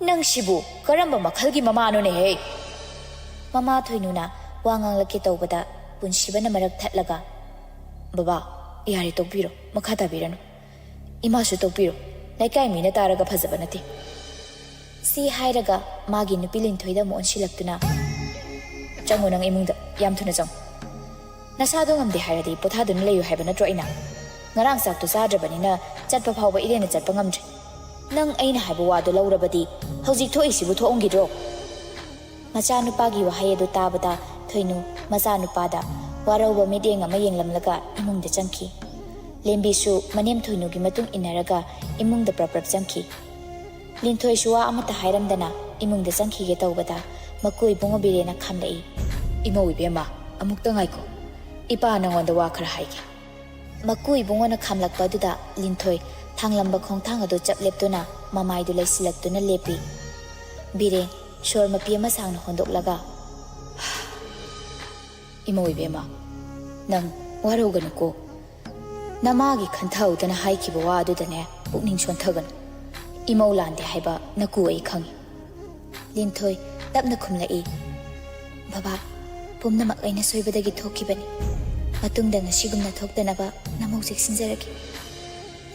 ꯅꯪꯁꯤꯕꯨ ꯀꯔꯝꯕ ꯃꯈꯜꯒꯤ ꯃꯃꯥꯅꯣꯅꯦꯍꯦ? ꯃꯃꯥ ꯊꯣꯏꯅꯨꯅ ꯋꯥ ꯉꯥꯡꯂꯛꯀꯦ ꯇꯧꯕꯗ ꯄꯨꯟꯁꯤꯕꯅ ꯃꯔꯛ ꯊꯠꯂꯒ, "ꯕꯕꯥ, ꯌꯥꯔꯦ, ꯇꯣꯛꯄꯤꯔꯣ, ꯃꯈꯥ ꯇꯥꯕꯤꯔꯅꯨ꯫ ꯏꯃꯥꯁꯨ ꯇꯣꯛꯄꯤꯔꯣ, ꯂꯩꯀꯥꯏ ꯃꯤꯅ ꯇꯥꯔꯒ ꯐꯖꯕ ꯅꯠꯇꯦ"꯫ ꯁꯤ ꯍꯥꯏꯔꯒ ꯃꯥꯒꯤ ꯅꯨꯄꯤ ꯂꯤꯟꯊꯣꯏꯗ ꯑꯃꯨꯛ ꯑꯣꯟꯁꯤꯜꯂꯛꯇꯨꯅ, "ꯆꯪꯉꯣ ꯅꯪ ꯏꯃꯨꯡꯗ, ꯌꯥꯝ ꯊꯨꯅ ꯆꯪꯉꯣ꯫ ꯅꯁꯥꯗꯣ ꯉꯝꯗꯦ ꯍꯥꯏꯔꯗꯤ ꯄꯣꯊꯥꯗꯨꯅ ꯂꯩꯌꯨ ꯍꯥꯏꯕ ꯅꯠꯇ꯭ꯔꯣ ꯑꯩꯅ? ꯉꯔꯥꯡ ꯆꯥꯛꯇꯣ ꯆꯥꯗ꯭ꯔꯕꯅꯤꯅ ꯆꯠꯄ ꯐꯥꯎꯕ ꯏꯔꯦꯟꯅ ꯆꯠꯄ ꯉꯝꯗ꯭ꯔꯦ꯫ ꯅꯪ ꯑꯩꯅ ꯍꯥꯏꯕ ꯋꯥꯗꯣ ꯂꯧꯔꯕꯗꯤ ꯍꯧꯖꯤꯛ ꯊꯣꯛꯏꯁꯤꯕꯨ ꯊꯣꯛꯑꯝꯈꯤꯗ꯭ꯔꯣ?" ꯃꯆꯥꯅꯨꯄꯥꯒꯤ ꯋꯥꯍꯩ ꯑꯗꯨ ꯇꯥꯕꯗ ꯊꯣꯏꯅꯨ ꯃꯆꯥꯅꯨꯄꯥꯗ ꯋꯥꯔꯧꯕ ꯃꯤꯠꯌꯦꯡ ꯑꯃ ꯌꯦꯡꯂꯝꯂꯒ ꯏꯃꯨꯡꯗ ꯆꯪꯈꯤ꯫ ꯂꯦꯝꯕꯤꯁꯨ ꯃꯅꯦꯝ ꯊꯣꯏꯅꯨꯒꯤ ꯃꯇꯨꯡ ꯏꯟꯅꯔꯒ ꯏꯃꯨꯡꯗ ꯄ꯭ꯔꯞ ꯄ꯭ꯔꯞ ꯆꯪꯈꯤ꯫ ꯂꯤꯟꯊꯣꯏꯁꯨ ꯋꯥ ꯑꯃꯠꯇ ꯍꯥꯏꯔꯝꯗꯅ ꯏꯃꯨꯡꯗ ꯆꯪꯈꯤꯒꯦ ꯇꯧꯕꯗ ꯃꯀꯨ ꯏꯕꯨꯡꯉꯣ ꯕꯤꯔꯦꯟꯅ ꯈꯥꯝꯂꯛꯏ꯫ "ꯏꯃꯧ ꯏꯕꯦꯝꯃ, ꯑꯃꯨꯛꯇ ꯉꯥꯏꯈꯣ꯫ ꯏꯄꯥ ꯅꯉꯣꯟꯗ ꯋꯥ ꯈꯔ ꯍꯥꯏꯒꯦ"꯫ ꯃꯀꯨ ꯏꯕꯨꯡꯉꯣꯅ ꯈꯥꯝꯂꯛꯄ ꯑꯗꯨꯗ ꯂꯤꯟꯊꯣꯏ ꯊꯥꯡꯂꯝꯕ ꯈꯣꯡꯊꯥꯡ ꯑꯗꯨ ꯆꯞ ꯂꯦꯞꯇꯨꯅ ꯃꯃꯥꯏꯗꯨ ꯂꯩꯁꯤꯜꯂꯛꯇꯨꯅ ꯂꯦꯞꯄꯤ꯫ ꯕꯤꯔꯦꯟ ꯁꯣꯔ ꯃꯄꯤ ꯑꯃ ꯁꯥꯡꯅ ꯍꯣꯟꯗꯣꯛꯂꯒ, "ꯏꯃꯧ ꯏꯕꯦꯝꯃ, ꯅꯪ ꯋꯥꯔꯧꯒꯅꯨꯀꯣ꯫ ꯅꯃꯥꯒꯤ ꯈꯟꯊꯍꯧꯗꯅ ꯍꯥꯏꯈꯤꯕ ꯋꯥ ꯑꯗꯨꯗꯅꯦ ꯄꯨꯛꯅꯤꯡ ꯁꯣꯟꯊꯒꯅꯨ꯫ ꯏꯃꯧ ꯂꯥꯟꯗꯦ ꯍꯥꯏꯕ ꯅꯀꯨ ꯑꯩ ꯈꯪꯏ"꯫ ꯂꯤꯟꯊꯣꯏ ꯇꯞꯅ ꯈꯨꯝꯂꯛꯏ, "ꯕꯕꯥ, ꯄꯨꯝꯅꯃꯛ ꯑꯩꯅ ꯁꯣꯏꯕꯗꯒꯤ ꯊꯣꯛꯈꯤꯕꯅꯤ꯫ ꯃꯇꯨꯡꯗ ꯉꯁꯤꯒꯨꯝꯅ ꯊꯣꯛꯇꯅꯕ ꯅꯃꯧ ꯆꯦꯛꯁꯤꯟꯖꯔꯒꯦ꯫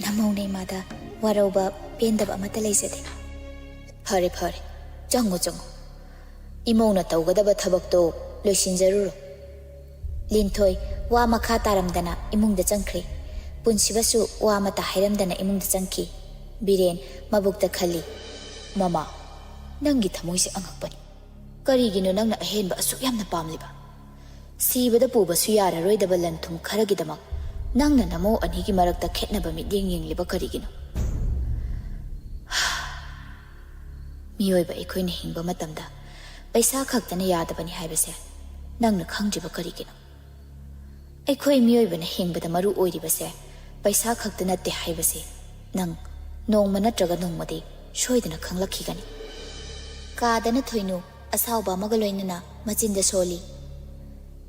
ꯅꯃꯧꯅ ꯏꯃꯥꯗ ꯋꯥꯔꯧꯕ, ꯄꯦꯟꯗꯕ ꯑꯃꯠꯇ ꯂꯩꯖꯗꯦ"꯫ "ꯐꯔꯦ, ꯐꯔꯦ, ꯆꯪꯉꯣ, ꯆꯪꯉꯣ꯫ ꯏꯃꯧꯅ ꯇꯧꯒꯗꯕ ꯊꯕꯛꯇꯣ ꯂꯣꯏꯁꯤꯟꯖꯔꯨꯔꯣ"꯫ ꯂꯤꯟꯊꯣꯏ ꯋꯥ ꯃꯈꯥ ꯇꯥꯔꯝꯗꯅ ꯏꯃꯨꯡꯗ ꯆꯪꯈ꯭ꯔꯦ꯫ ꯄꯨꯟꯁꯤꯕꯁꯨ ꯋꯥ ꯑꯃꯠꯇ ꯍꯥꯏꯔꯝꯗꯅ ꯏꯃꯨꯡꯗ ꯆꯪꯈꯤ꯫ ꯕꯤꯔꯦꯟ ꯃꯕꯨꯛꯇ ꯈꯜꯂꯤ, "ꯃꯃꯥ, ꯅꯪꯒꯤ ꯊꯃꯣꯏꯁꯦ ꯑꯉꯛꯄꯅꯤ꯫ ꯀꯔꯤꯒꯤꯅꯣ ꯅꯪꯅ ꯑꯍꯦꯟꯕ ꯑꯁꯨꯛ ꯌꯥꯝꯅ ꯄꯥꯝꯂꯤꯕ? ꯁꯤꯕꯗ ꯄꯨꯕꯁꯨ ꯌꯥꯔꯔꯣꯏꯗꯕ ꯂꯟ ꯊꯨꯝ ꯈꯔꯒꯤꯗꯃꯛ ꯅꯪꯅ ꯅꯃꯧ ꯑꯅꯤꯒꯤ ꯃꯔꯛꯇ ꯈꯦꯠꯅꯕ ꯃꯤꯠꯌꯦꯡ ꯌꯦꯡꯂꯤꯕ ꯀꯔꯤꯒꯤꯅꯣ?" ꯃꯤꯑꯣꯏꯕ ꯑꯩꯈꯣꯏꯅ ꯍꯤꯡꯕ ꯃꯇꯝꯗ ꯄꯩꯁꯥ ꯈꯛꯇꯅ ꯌꯥꯗꯕꯅꯤ ꯍꯥꯏꯕꯁꯦ ꯅꯪꯅ ꯈꯪꯗ꯭ꯔꯤꯕ ꯀꯔꯤꯒꯤꯅꯣ? ꯑꯩꯈꯣꯏ ꯃꯤꯑꯣꯏꯕꯅ ꯍꯤꯡꯕꯗ ꯃꯔꯨ ꯑꯣꯏꯔꯤꯕꯁꯦ ꯄꯩꯁꯥ ꯈꯛꯇ ꯅꯠꯇꯦ ꯍꯥꯏꯕꯁꯦ ꯅꯪ ꯅꯣꯡꯃ ꯅꯠꯇ꯭ꯔꯒ ꯅꯣꯡꯃꯗꯤ ꯁꯣꯏꯗꯅ ꯈꯪꯂꯛꯈꯤꯒꯅꯤ꯫ ꯀꯥꯗꯅ ꯊꯣꯏꯅꯨ ꯑꯁꯥꯎꯕ ꯑꯃꯒ ꯂꯣꯏꯅꯅ ꯃꯆꯤꯟꯗ ꯁꯣꯜꯂꯤ꯫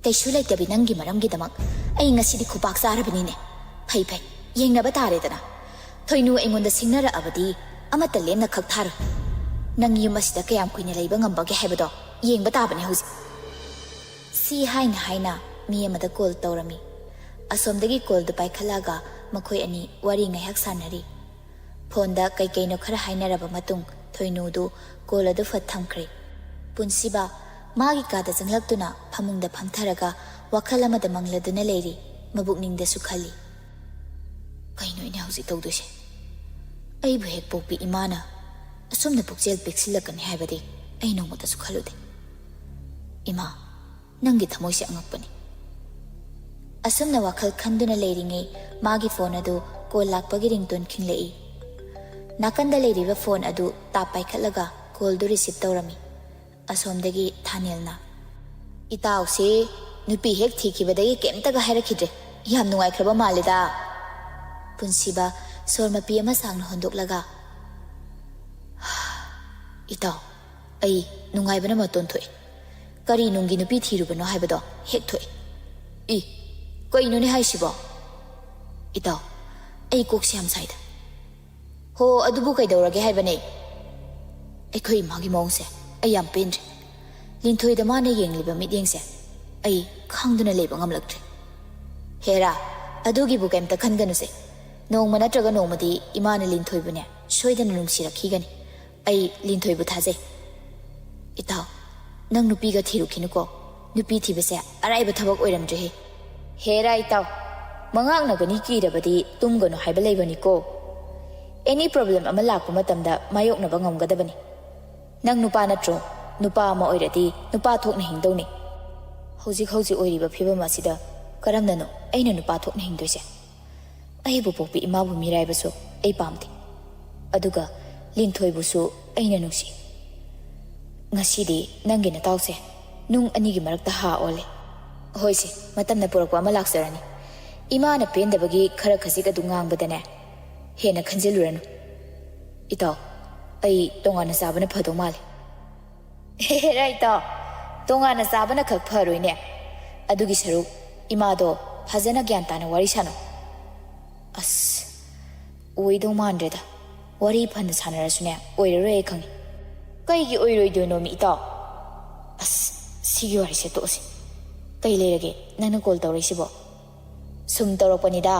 "ꯀꯩꯁꯨ ꯂꯩꯇꯕꯤ ꯅꯪꯒꯤ ꯃꯔꯝꯒꯤꯗꯃꯛ ꯑꯩ ꯉꯁꯤꯗꯤ ꯈꯨꯄꯥꯛ ꯆꯥꯔꯕꯅꯤꯅꯦ꯫ ꯐꯩ ꯐꯩ, ꯌꯦꯡꯅꯕ ꯇꯥꯔꯦꯗꯅ꯫ ꯊꯣꯏꯅꯨ ꯑꯩꯉꯣꯟꯗ ꯁꯤꯡꯅꯔꯛꯑꯕꯗꯤ ꯑꯃꯠꯇ ꯂꯦꯝꯅ ꯈꯛ ꯊꯥꯔꯣꯏ꯫ ꯅꯪ ꯌꯨꯝ ꯑꯁꯤꯗ ꯀꯌꯥꯝ ꯀꯨꯏꯅ ꯂꯩꯕ ꯉꯝꯕꯒꯦ ꯍꯥꯏꯕꯗꯣ ꯌꯦꯡꯕ ꯇꯥꯕꯅꯦ ꯍꯧꯖꯤꯛ"꯫ ꯁꯤ ꯍꯥꯏꯅ ꯍꯥꯏꯅ ꯃꯤ ꯑꯃꯗ ꯀꯣꯜ ꯇꯧꯔꯝꯃꯤ꯫ ꯑꯁꯣꯝꯗꯒꯤ ꯀꯣꯜꯗꯨ ꯄꯥꯏꯈꯠꯂꯒ ꯃꯈꯣꯏ ꯑꯅꯤ ꯋꯥꯔꯤ ꯉꯥꯏꯍꯥꯛ ꯁꯥꯟꯅꯔꯤ꯫ ꯐꯣꯟꯗ ꯀꯩꯀꯩꯅꯣ ꯈꯔ ꯍꯥꯏꯅꯔꯕ ꯃꯇꯨꯡ ꯊꯣꯏꯅꯨꯗꯨ ꯀꯣꯜ ꯑꯗꯨ ꯐꯠ ꯊꯝꯈ꯭ꯔꯦ꯫ ꯄꯨꯟꯁꯤꯕ ꯃꯥꯒꯤ ꯀꯥꯗ ꯆꯪꯂꯛꯇꯨꯅ ꯐꯃꯨꯡꯗ ꯐꯝꯊꯔꯒ ꯋꯥꯈꯜ ꯑꯃꯗ ꯃꯪꯂꯗꯨꯅ ꯂꯩꯔꯤ꯫ ꯃꯕꯨꯛꯅꯤꯡꯗꯁꯨ ꯈꯜꯂꯤ, "ꯀꯩꯅꯣ ꯑꯩꯅ ꯍꯧꯖꯤꯛ ꯇꯧꯗꯣꯏꯁꯦ? ꯑꯩꯕꯨ ꯍꯦꯛ ꯄꯣꯛꯄꯤ ꯏꯃꯥꯅ ꯑꯁꯨꯝꯅ ꯄꯨꯛꯆꯦꯜ ꯄꯤꯛꯁꯤꯜꯂꯛꯀꯅꯤ ꯍꯥꯏꯕꯗꯤ ꯑꯩ ꯅꯣꯡꯃꯇꯁꯨ ꯈꯜꯂꯨꯗꯦ꯫ ꯏꯃꯥ, ꯅꯪꯒꯤ ꯊꯃꯣꯏꯁꯦ ꯑꯉꯛꯄꯅꯤ"꯫ ꯑꯁꯨꯝꯅ ꯋꯥꯈꯜ ꯈꯟꯗꯨꯅ ꯂꯩꯔꯤꯉꯩ ꯃꯥꯒꯤ ꯐꯣꯟ ꯑꯗꯨ ꯀꯣꯜ ꯂꯥꯛꯄꯒꯤ ꯔꯤꯡꯇꯣꯟ ꯈꯤꯡꯂꯛꯏ꯫ ꯅꯥꯀꯟꯗ ꯂꯩꯔꯤꯕ ꯐꯣꯟ ꯑꯗꯨ ꯇꯥꯞ ꯄꯥꯏꯈꯠꯂꯒ ꯀꯣꯜꯗꯨ ꯔꯤꯁꯤꯞ ꯇꯧꯔꯝꯃꯤ꯫ ꯑꯁꯣꯝꯗꯒꯤ ꯊꯥꯅꯦꯜꯅ, "ꯏꯇꯥꯎꯁꯤ ꯅꯨꯄꯤ ꯍꯦꯛ ꯊꯤꯈꯤꯕꯗꯒꯤ ꯀꯩꯝꯇꯒ ꯍꯥꯏꯔꯛꯈꯤꯗ꯭ꯔꯦ꯫ ꯌꯥꯝ ꯅꯨꯡꯉꯥꯏꯈ꯭ꯔꯕ ꯃꯥꯜꯂꯦꯗ"꯫ ꯄꯨꯟꯁꯤꯕ ꯁꯣꯔ ꯃꯄꯤ ꯑꯃ ꯁꯥꯡꯅ ꯍꯣꯟꯗꯣꯛꯂꯒ, "ꯏꯇꯥꯎ, ꯑꯩ ꯅꯨꯡꯉꯥꯏꯕꯅ ꯃꯇꯣꯟ ꯊꯣꯛꯑꯦ꯫ ꯀꯔꯤ ꯅꯨꯡꯒꯤ ꯅꯨꯄꯤ ꯊꯤꯔꯨꯕꯅꯣ ꯍꯥꯏꯕꯗꯣ ꯍꯦꯛ ꯊꯣꯛꯑꯦ꯫ ꯏ, ꯀꯩꯅꯣꯅꯦ ꯍꯥꯏꯁꯤꯕꯣ? ꯏꯇꯥꯎ, ꯑꯩ ꯀꯣꯛꯁꯦ ꯌꯥꯝ ꯁꯥꯏꯗ"꯫ "ꯍꯣ, ꯑꯗꯨꯕꯨ ꯀꯩꯗꯧꯔꯒꯦ ꯍꯥꯏꯕꯅꯦ? ꯑꯩꯈꯣꯏ ꯏꯃꯥꯒꯤ ꯃꯑꯣꯡꯁꯦ ꯑꯩ ꯌꯥꯝ ꯄꯦꯟꯗ꯭ꯔꯦ꯫ ꯂꯤꯟꯊꯣꯏꯗ ꯃꯥꯅ ꯌꯦꯡꯂꯤꯕ ꯃꯤꯠꯌꯦꯡꯁꯦ ꯑꯩ ꯈꯪꯗꯨꯅ ꯂꯩꯕ ꯉꯝꯂꯛꯇ꯭ꯔꯦ"꯫ "ꯍꯦꯔꯥ, ꯑꯗꯨꯒꯤꯕꯨ ꯀꯩꯝꯇ ꯈꯟꯒꯅꯨꯁꯦ꯫ ꯅꯣꯡꯃ ꯅꯠꯇ꯭ꯔꯒ ꯅꯣꯡꯃꯗꯤ ꯏꯃꯥꯅ ꯂꯤꯟꯊꯣꯏꯕꯨꯅꯦ ꯁꯣꯏꯗꯅ ꯅꯨꯡꯁꯤꯔꯛꯈꯤꯒꯅꯤ꯫ ꯑꯩ ꯂꯤꯟꯊꯣꯏꯕꯨ ꯊꯥꯖꯩ"꯫ "ꯏꯇꯥꯎ, ꯅꯪ ꯅꯨꯄꯤꯒ ꯊꯤꯔꯨꯈꯤꯅꯨꯀꯣ꯫ ꯅꯨꯄꯤ ꯊꯤꯕꯁꯦ ꯑꯔꯥꯏꯕ ꯊꯕꯛ ꯑꯣꯏꯔꯝꯗ꯭ꯔꯦꯍꯦ"꯫ "ꯍꯦꯔꯥ ꯏꯇꯥꯎ, ꯃꯉꯥꯛꯅꯒꯅꯤ ꯀꯤꯔꯕꯗꯤ ꯇꯨꯝꯒꯅꯨ ꯍꯥꯏꯕ ꯂꯩꯕꯅꯤꯀꯣ꯫ ꯑꯦꯅꯤ ꯄ꯭ꯔꯣꯕ꯭ꯂꯦꯝ ꯑꯃ ꯂꯥꯛꯄ ꯃꯇꯝꯗ ꯃꯥꯌꯣꯛꯅꯕ ꯉꯝꯒꯗꯕꯅꯤ꯫ ꯅꯪ ꯅꯨꯄꯥ ꯅꯠꯇ꯭ꯔꯣ? ꯅꯨꯄꯥ ꯑꯃ ꯑꯣꯏꯔꯗꯤ ꯅꯨꯄꯥ ꯊꯣꯛꯅ ꯍꯤꯡꯗꯧꯅꯤ꯫ ꯍꯧꯖꯤꯛ ꯍꯧꯖꯤꯛ ꯑꯣꯏꯔꯤꯕ ꯐꯤꯕꯝ ꯑꯁꯤꯗ ꯀꯔꯝꯅꯅꯣ ꯑꯩꯅ ꯅꯨꯄꯥ ꯊꯣꯛꯅ ꯍꯤꯡꯗꯣꯏꯁꯦ? ꯑꯩꯕꯨ ꯄꯣꯛꯄꯤ ꯏꯃꯥꯕꯨ ꯃꯤꯔꯥꯏꯕꯁꯨ ꯑꯩ ꯄꯥꯝꯗꯦ꯫ ꯑꯗꯨꯒ ꯂꯤꯟꯊꯣꯏꯕꯨꯁꯨ ꯑꯩꯅ ꯅꯨꯡꯁꯤ"꯫ "ꯉꯁꯤꯗꯤ ꯅꯪꯒꯤ ꯅꯇꯥꯎꯁꯦ ꯅꯨꯡ ꯑꯅꯤꯒꯤ ꯃꯔꯛꯇ ꯍꯥ ꯑꯣꯜꯂꯦ꯫ ꯍꯣꯏꯁꯦ, ꯃꯇꯝꯅ ꯄꯨꯔꯛꯄ ꯑꯃ ꯂꯥꯛꯆꯔꯅꯤ꯫ ꯏꯃꯥꯅ ꯄꯦꯟꯗꯕꯒꯤ ꯈꯔ ꯈꯖꯤꯛ ꯑꯗꯨ ꯉꯥꯡꯕꯗꯅꯦ, ꯍꯦꯟꯅ ꯈꯟꯖꯤꯜꯂꯨꯔꯅꯨ꯫ ꯏꯇꯥꯎ, ꯑꯩ ꯇꯣꯉꯥꯟꯅ ꯆꯥꯕꯅ ꯐꯗꯧ ꯃꯥꯜꯂꯦ꯫" "ꯍꯦꯔꯥ ꯏꯇꯥꯎ, ꯇꯣꯉꯥꯟꯅ ꯆꯥꯕꯅ ꯈꯛ ꯐꯔꯣꯏꯅꯦ꯫ ꯑꯗꯨꯒꯤ ꯁꯔꯨꯛ ꯏꯃꯥꯗꯣ ꯐꯖꯅ ꯒ꯭ꯌꯥꯟ ꯇꯥꯅ ꯋꯥꯔꯤ ꯁꯥꯟꯅꯧ꯫" "ꯑꯁ, ꯑꯣꯏꯗꯧ ꯃꯥꯟꯗ꯭ꯔꯦꯗ꯫ ꯋꯥꯔꯤ ꯐꯅ ꯁꯥꯟꯅꯔꯁꯨꯅꯦ, ꯑꯣꯏꯔꯔꯣꯏ ꯑꯩ ꯈꯪꯉꯤ꯫" "ꯀꯩꯒꯤ ꯑꯣꯏꯔꯣꯏꯗꯣꯏꯅꯣ ꯃꯤ ꯏꯇꯥꯎ?" "ꯑꯁ, ꯁꯤꯒꯤ ꯋꯥꯔꯤꯁꯦ ꯇꯣꯛꯑꯁꯤ꯫ ꯀꯩ ꯂꯩꯔꯒꯦ ꯅꯪꯅ ꯀꯣꯜ ꯇꯧꯔꯛꯏꯁꯤꯕꯣ?" "ꯁꯨꯝ ꯇꯧꯔꯛꯄꯅꯤꯗ꯫"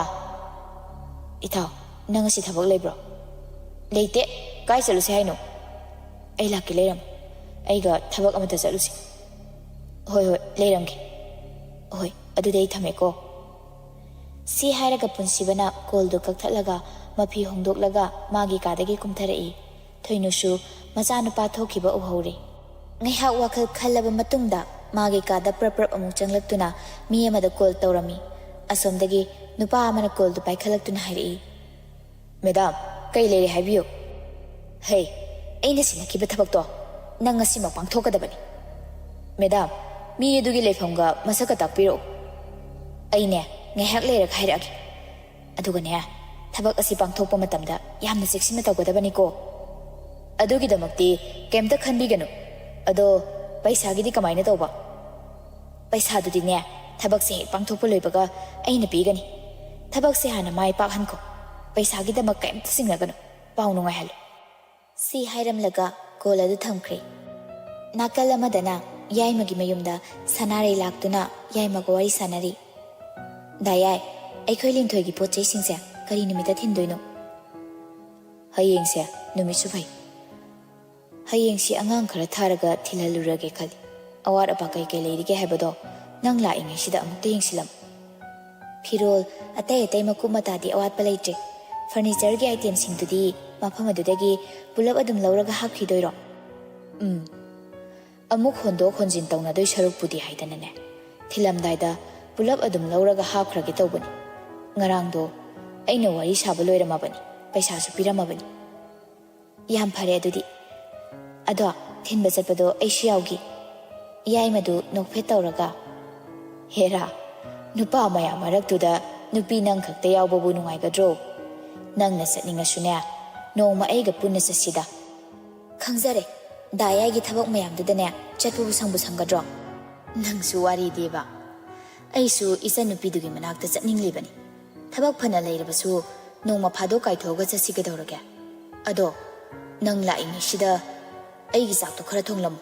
"ꯏꯇꯥꯎ, ꯅꯪ ꯉꯁꯤ ꯊꯕꯛ ꯂꯩꯕ꯭ꯔꯣ?" "ꯂꯩꯇꯦ꯫ ꯀꯥꯏ ꯆꯠꯂꯨꯁꯦ ꯍꯥꯏꯅꯣ?" "ꯑꯩ ꯂꯥꯛꯀꯦ, ꯂꯩꯔꯝꯃꯨ꯫ ꯑꯩꯒ ꯊꯕꯛ ꯑꯃꯇ ꯆꯠꯂꯨꯁꯦ꯫" "ꯍꯣꯏ, ꯍꯣꯏ, ꯂꯩꯔꯝꯒꯦ꯫ ꯍꯣꯏ, ꯑꯗꯨꯗꯤ ꯑꯩ ꯊꯝꯃꯦꯀꯣ꯫" ꯁꯤ ꯍꯥꯏꯔꯒ ꯄꯨꯟꯁꯤꯕꯅ ꯀꯣꯜꯗꯨ ꯀꯛꯊꯠꯂꯒ ꯃꯐꯤ ꯍꯣꯡꯗꯣꯛꯂꯒ ꯃꯥꯒꯤ ꯀꯥꯗꯒꯤ ꯀꯨꯝꯊꯔꯛꯏ꯫ ꯊꯣꯏꯅꯨꯁꯨ ꯃꯆꯥꯅꯨꯄꯥ ꯊꯣꯛꯈꯤꯕ ꯎꯍꯧꯔꯦ꯫ ꯉꯥꯏꯍꯥꯛ ꯋꯥꯈꯜ ꯈꯜꯂꯕ ꯃꯇꯨꯡꯗ ꯃꯥꯒꯤ ꯀꯥꯗ ꯄ꯭ꯔꯞ ꯄ꯭ꯔꯞ ꯑꯃꯨꯛ ꯆꯪꯂꯛꯇꯨꯅ ꯃꯤ ꯑꯃꯗ ꯀꯣꯜ ꯇꯧꯔꯝꯃꯤ꯫ ꯑꯁꯣꯝꯗꯒꯤ ꯅꯨꯄꯥ ꯑꯃꯅ ꯀꯣꯜꯗꯨ ꯄꯥꯏꯈꯠꯂꯛꯇꯨꯅ ꯍꯥꯏꯔꯛꯏ, "ꯃꯦꯗꯥꯝ, ꯀꯩ ꯂꯩꯔꯦ ꯍꯥꯏꯕꯤꯌꯨ꯫" "ꯍꯩ, ꯑꯩꯅ ꯁꯤꯟꯅꯈꯤꯕ ꯊꯕꯛꯇꯣ ꯅꯪ ꯉꯁꯤꯃꯛ ꯄꯥꯡꯊꯣꯛꯀꯗꯕꯅꯤ꯫" "ꯃꯦꯗꯥꯝ, ꯃꯤ ꯑꯗꯨꯒꯤ ꯂꯩꯐꯝꯒ ꯃꯁꯛꯀ ꯇꯥꯛꯄꯤꯔꯛꯎ꯫" "ꯑꯩꯅꯦ, ꯉꯥꯏꯍꯥꯛ ꯂꯩꯔꯒ ꯍꯥꯏꯔꯛꯑꯒꯦ꯫ ꯑꯗꯨꯒꯅꯦ, ꯊꯕꯛ ꯑꯁꯤ ꯄꯥꯡꯊꯣꯛꯄ ꯃꯇꯝꯗ ꯌꯥꯝꯅ ꯆꯦꯛꯁꯤꯟꯅ ꯇꯧꯒꯗꯕꯅꯤꯀꯣ꯫ ꯑꯗꯨꯒꯤꯗꯃꯛꯇꯤ ꯀꯩꯝꯇ ꯈꯟꯕꯤꯒꯅꯨ꯫ ꯑꯗꯣ, ꯄꯩꯁꯥꯒꯤꯗꯤ ꯀꯃꯥꯏꯅ ꯇꯧꯕ?" "ꯄꯩꯁꯥꯗꯨꯗꯤꯅꯦ, ꯊꯕꯛꯁꯦ ꯍꯦꯛ ꯄꯥꯡꯊꯣꯛꯄ ꯂꯣꯏꯕꯒ ꯑꯩꯅ ꯄꯤꯒꯅꯤ꯫ ꯊꯕꯛꯁꯦ ꯍꯥꯟꯅ ꯃꯥꯏ ꯄꯥꯛꯍꯟꯈꯣ꯫ ꯄꯩꯁꯥꯒꯤꯗꯃꯛ ꯀꯩꯝꯇ ꯆꯤꯡꯅꯒꯅꯨ꯫ ꯄꯥꯎ ꯅꯨꯡꯉꯥꯏꯍꯜꯂꯨ꯫" ꯁꯤ ꯍꯥꯏꯔꯝꯂꯒ ꯀꯣꯜ ꯑꯗꯨ ꯊꯝꯈ꯭ꯔꯦ꯫ ꯅꯥꯀꯜ ꯑꯃꯗꯅ ꯌꯥꯏꯃꯒꯤ ꯃꯌꯨꯝꯗ ꯁꯅꯥꯔꯩ ꯂꯥꯛꯇꯨꯅ ꯌꯥꯏꯃꯒ ꯋꯥꯔꯤ ꯁꯥꯟꯅꯔꯤ꯫ "ꯗꯥ ꯌꯥꯏ, ꯑꯩꯈꯣꯏ ꯂꯤꯟꯊꯣꯏꯒꯤ ꯄꯣꯠ ꯆꯩꯁꯤꯡꯁꯦ ꯀꯔꯤ ꯅꯨꯃꯤꯠꯇ ꯊꯤꯟꯗꯣꯏꯅꯣ?" "ꯍꯌꯦꯡꯁꯦ ꯅꯨꯃꯤꯠꯁꯨ ꯐꯩ꯫ ꯍꯌꯦꯡꯁꯤ ꯑꯉꯥꯡ ꯈꯔ ꯊꯥꯔꯒ ꯊꯤꯜꯍꯜꯂꯨꯔꯒꯦ ꯈꯜꯂꯤ꯫ ꯑꯋꯥꯠ ꯑꯄꯥ ꯀꯩ ꯀꯩ ꯂꯩꯔꯤꯒꯦ ꯍꯥꯏꯕꯗꯣ ꯅꯪ ꯂꯥꯛꯏꯉꯩꯁꯤꯗ ꯑꯃꯨꯛꯇ ꯌꯦꯡꯁꯤꯜꯂꯝꯃꯨ꯫" "ꯐꯤꯔꯣꯜ ꯑꯇꯩ ꯑꯇꯩ ꯃꯀꯨꯞ ꯃꯇꯥꯗꯤ ꯑꯋꯥꯠꯄ ꯂꯩꯇ꯭ꯔꯦ꯫ ꯐꯔꯅꯤꯆꯔꯒꯤ ꯑꯥꯏꯇꯦꯝꯁꯤꯡꯗꯨꯗꯤ ꯃꯐꯝ ꯑꯗꯨꯗꯒꯤ ꯄꯨꯂꯞ ꯑꯗꯨꯝ ꯂꯧꯔꯒ ꯍꯥꯞꯈꯤꯗꯣꯏꯔꯣ?" "ꯎꯝ, ꯑꯃꯨꯛ ꯍꯣꯟꯗꯣꯛ ꯍꯣꯟꯖꯤꯟ ꯇꯧꯅꯗꯣꯏ ꯁꯔꯨꯛꯄꯨꯗꯤ" ꯍꯥꯏꯗꯅꯅꯦ, ꯊꯤꯜꯂꯝꯗꯥꯏꯗ ꯄꯨꯂꯞ ꯑꯗꯨꯝ ꯂꯧꯔꯒ ꯍꯥꯞꯈ꯭ꯔꯒꯦ ꯇꯧꯕꯅꯤ꯫ ꯉꯔꯥꯡꯗꯣ ꯑꯩꯅ ꯋꯥꯔꯤ ꯁꯥꯕ ꯂꯣꯏꯔꯝꯃꯕꯅꯤ, ꯄꯩꯁꯥꯁꯨ ꯄꯤꯔꯝꯃꯕꯅꯤ꯫ "ꯌꯥꯝ ꯐꯔꯦ ꯑꯗꯨꯗꯤ꯫ ꯑꯗꯣ ꯊꯤꯟꯕ ꯆꯠꯄꯗꯣ ꯑꯩꯁꯨ ꯌꯥꯎꯒꯦ꯫ ꯌꯥꯏꯃꯗꯨ ꯅꯣꯛꯐꯦꯠ ꯇꯧꯔꯒ, "ꯍꯦꯔꯥ, ꯅꯨꯄꯥ ꯃꯌꯥꯝ ꯃꯔꯛꯇꯨꯗ ꯅꯨꯄꯤ ꯅꯪ ꯈꯛꯇ ꯌꯥꯎꯕꯕꯨ ꯅꯨꯡꯉꯥꯏꯒꯗ꯭ꯔꯣ? ꯅꯪꯅ ꯆꯠꯅꯤꯡꯉꯁꯨꯅꯦ, ꯅꯣꯡꯃ ꯑꯩꯒ ꯄꯨꯟꯅ ꯆꯠꯁꯤꯗ꯫" "ꯈꯪꯖꯔꯦ, ꯗꯥ ꯌꯥꯏꯒꯤ ꯊꯕꯛ ꯃꯌꯥꯝꯗꯨꯗꯅꯦ ꯆꯠꯄꯕꯨ ꯁꯪꯕꯨ ꯁꯪꯒꯗ꯭ꯔꯣ?" "ꯅꯪꯁꯨ ꯋꯥꯔꯤꯗꯤꯕ꯫ ꯑꯩꯁꯨ ꯏꯆꯟꯅꯨꯄꯤꯗꯨꯒꯤ ꯃꯅꯥꯛꯇ ꯆꯠꯅꯤꯡꯂꯤꯕꯅꯤ꯫ ꯊꯕꯛ ꯐꯅ ꯂꯩꯔꯕꯁꯨ ꯅꯣꯡꯃ ꯐꯥꯗꯣꯛ ꯀꯥꯏꯊꯣꯛꯑꯒ ꯆꯠꯁꯤ ꯀꯩꯗꯧꯔꯒꯦ? ꯑꯗꯣ ꯅꯪ ꯂꯥꯛꯏꯉꯩꯁꯤꯗ ꯑꯩꯒꯤ ꯆꯥꯛꯇꯣ ꯈꯔ ꯊꯣꯡꯂꯝꯃꯨ꯫"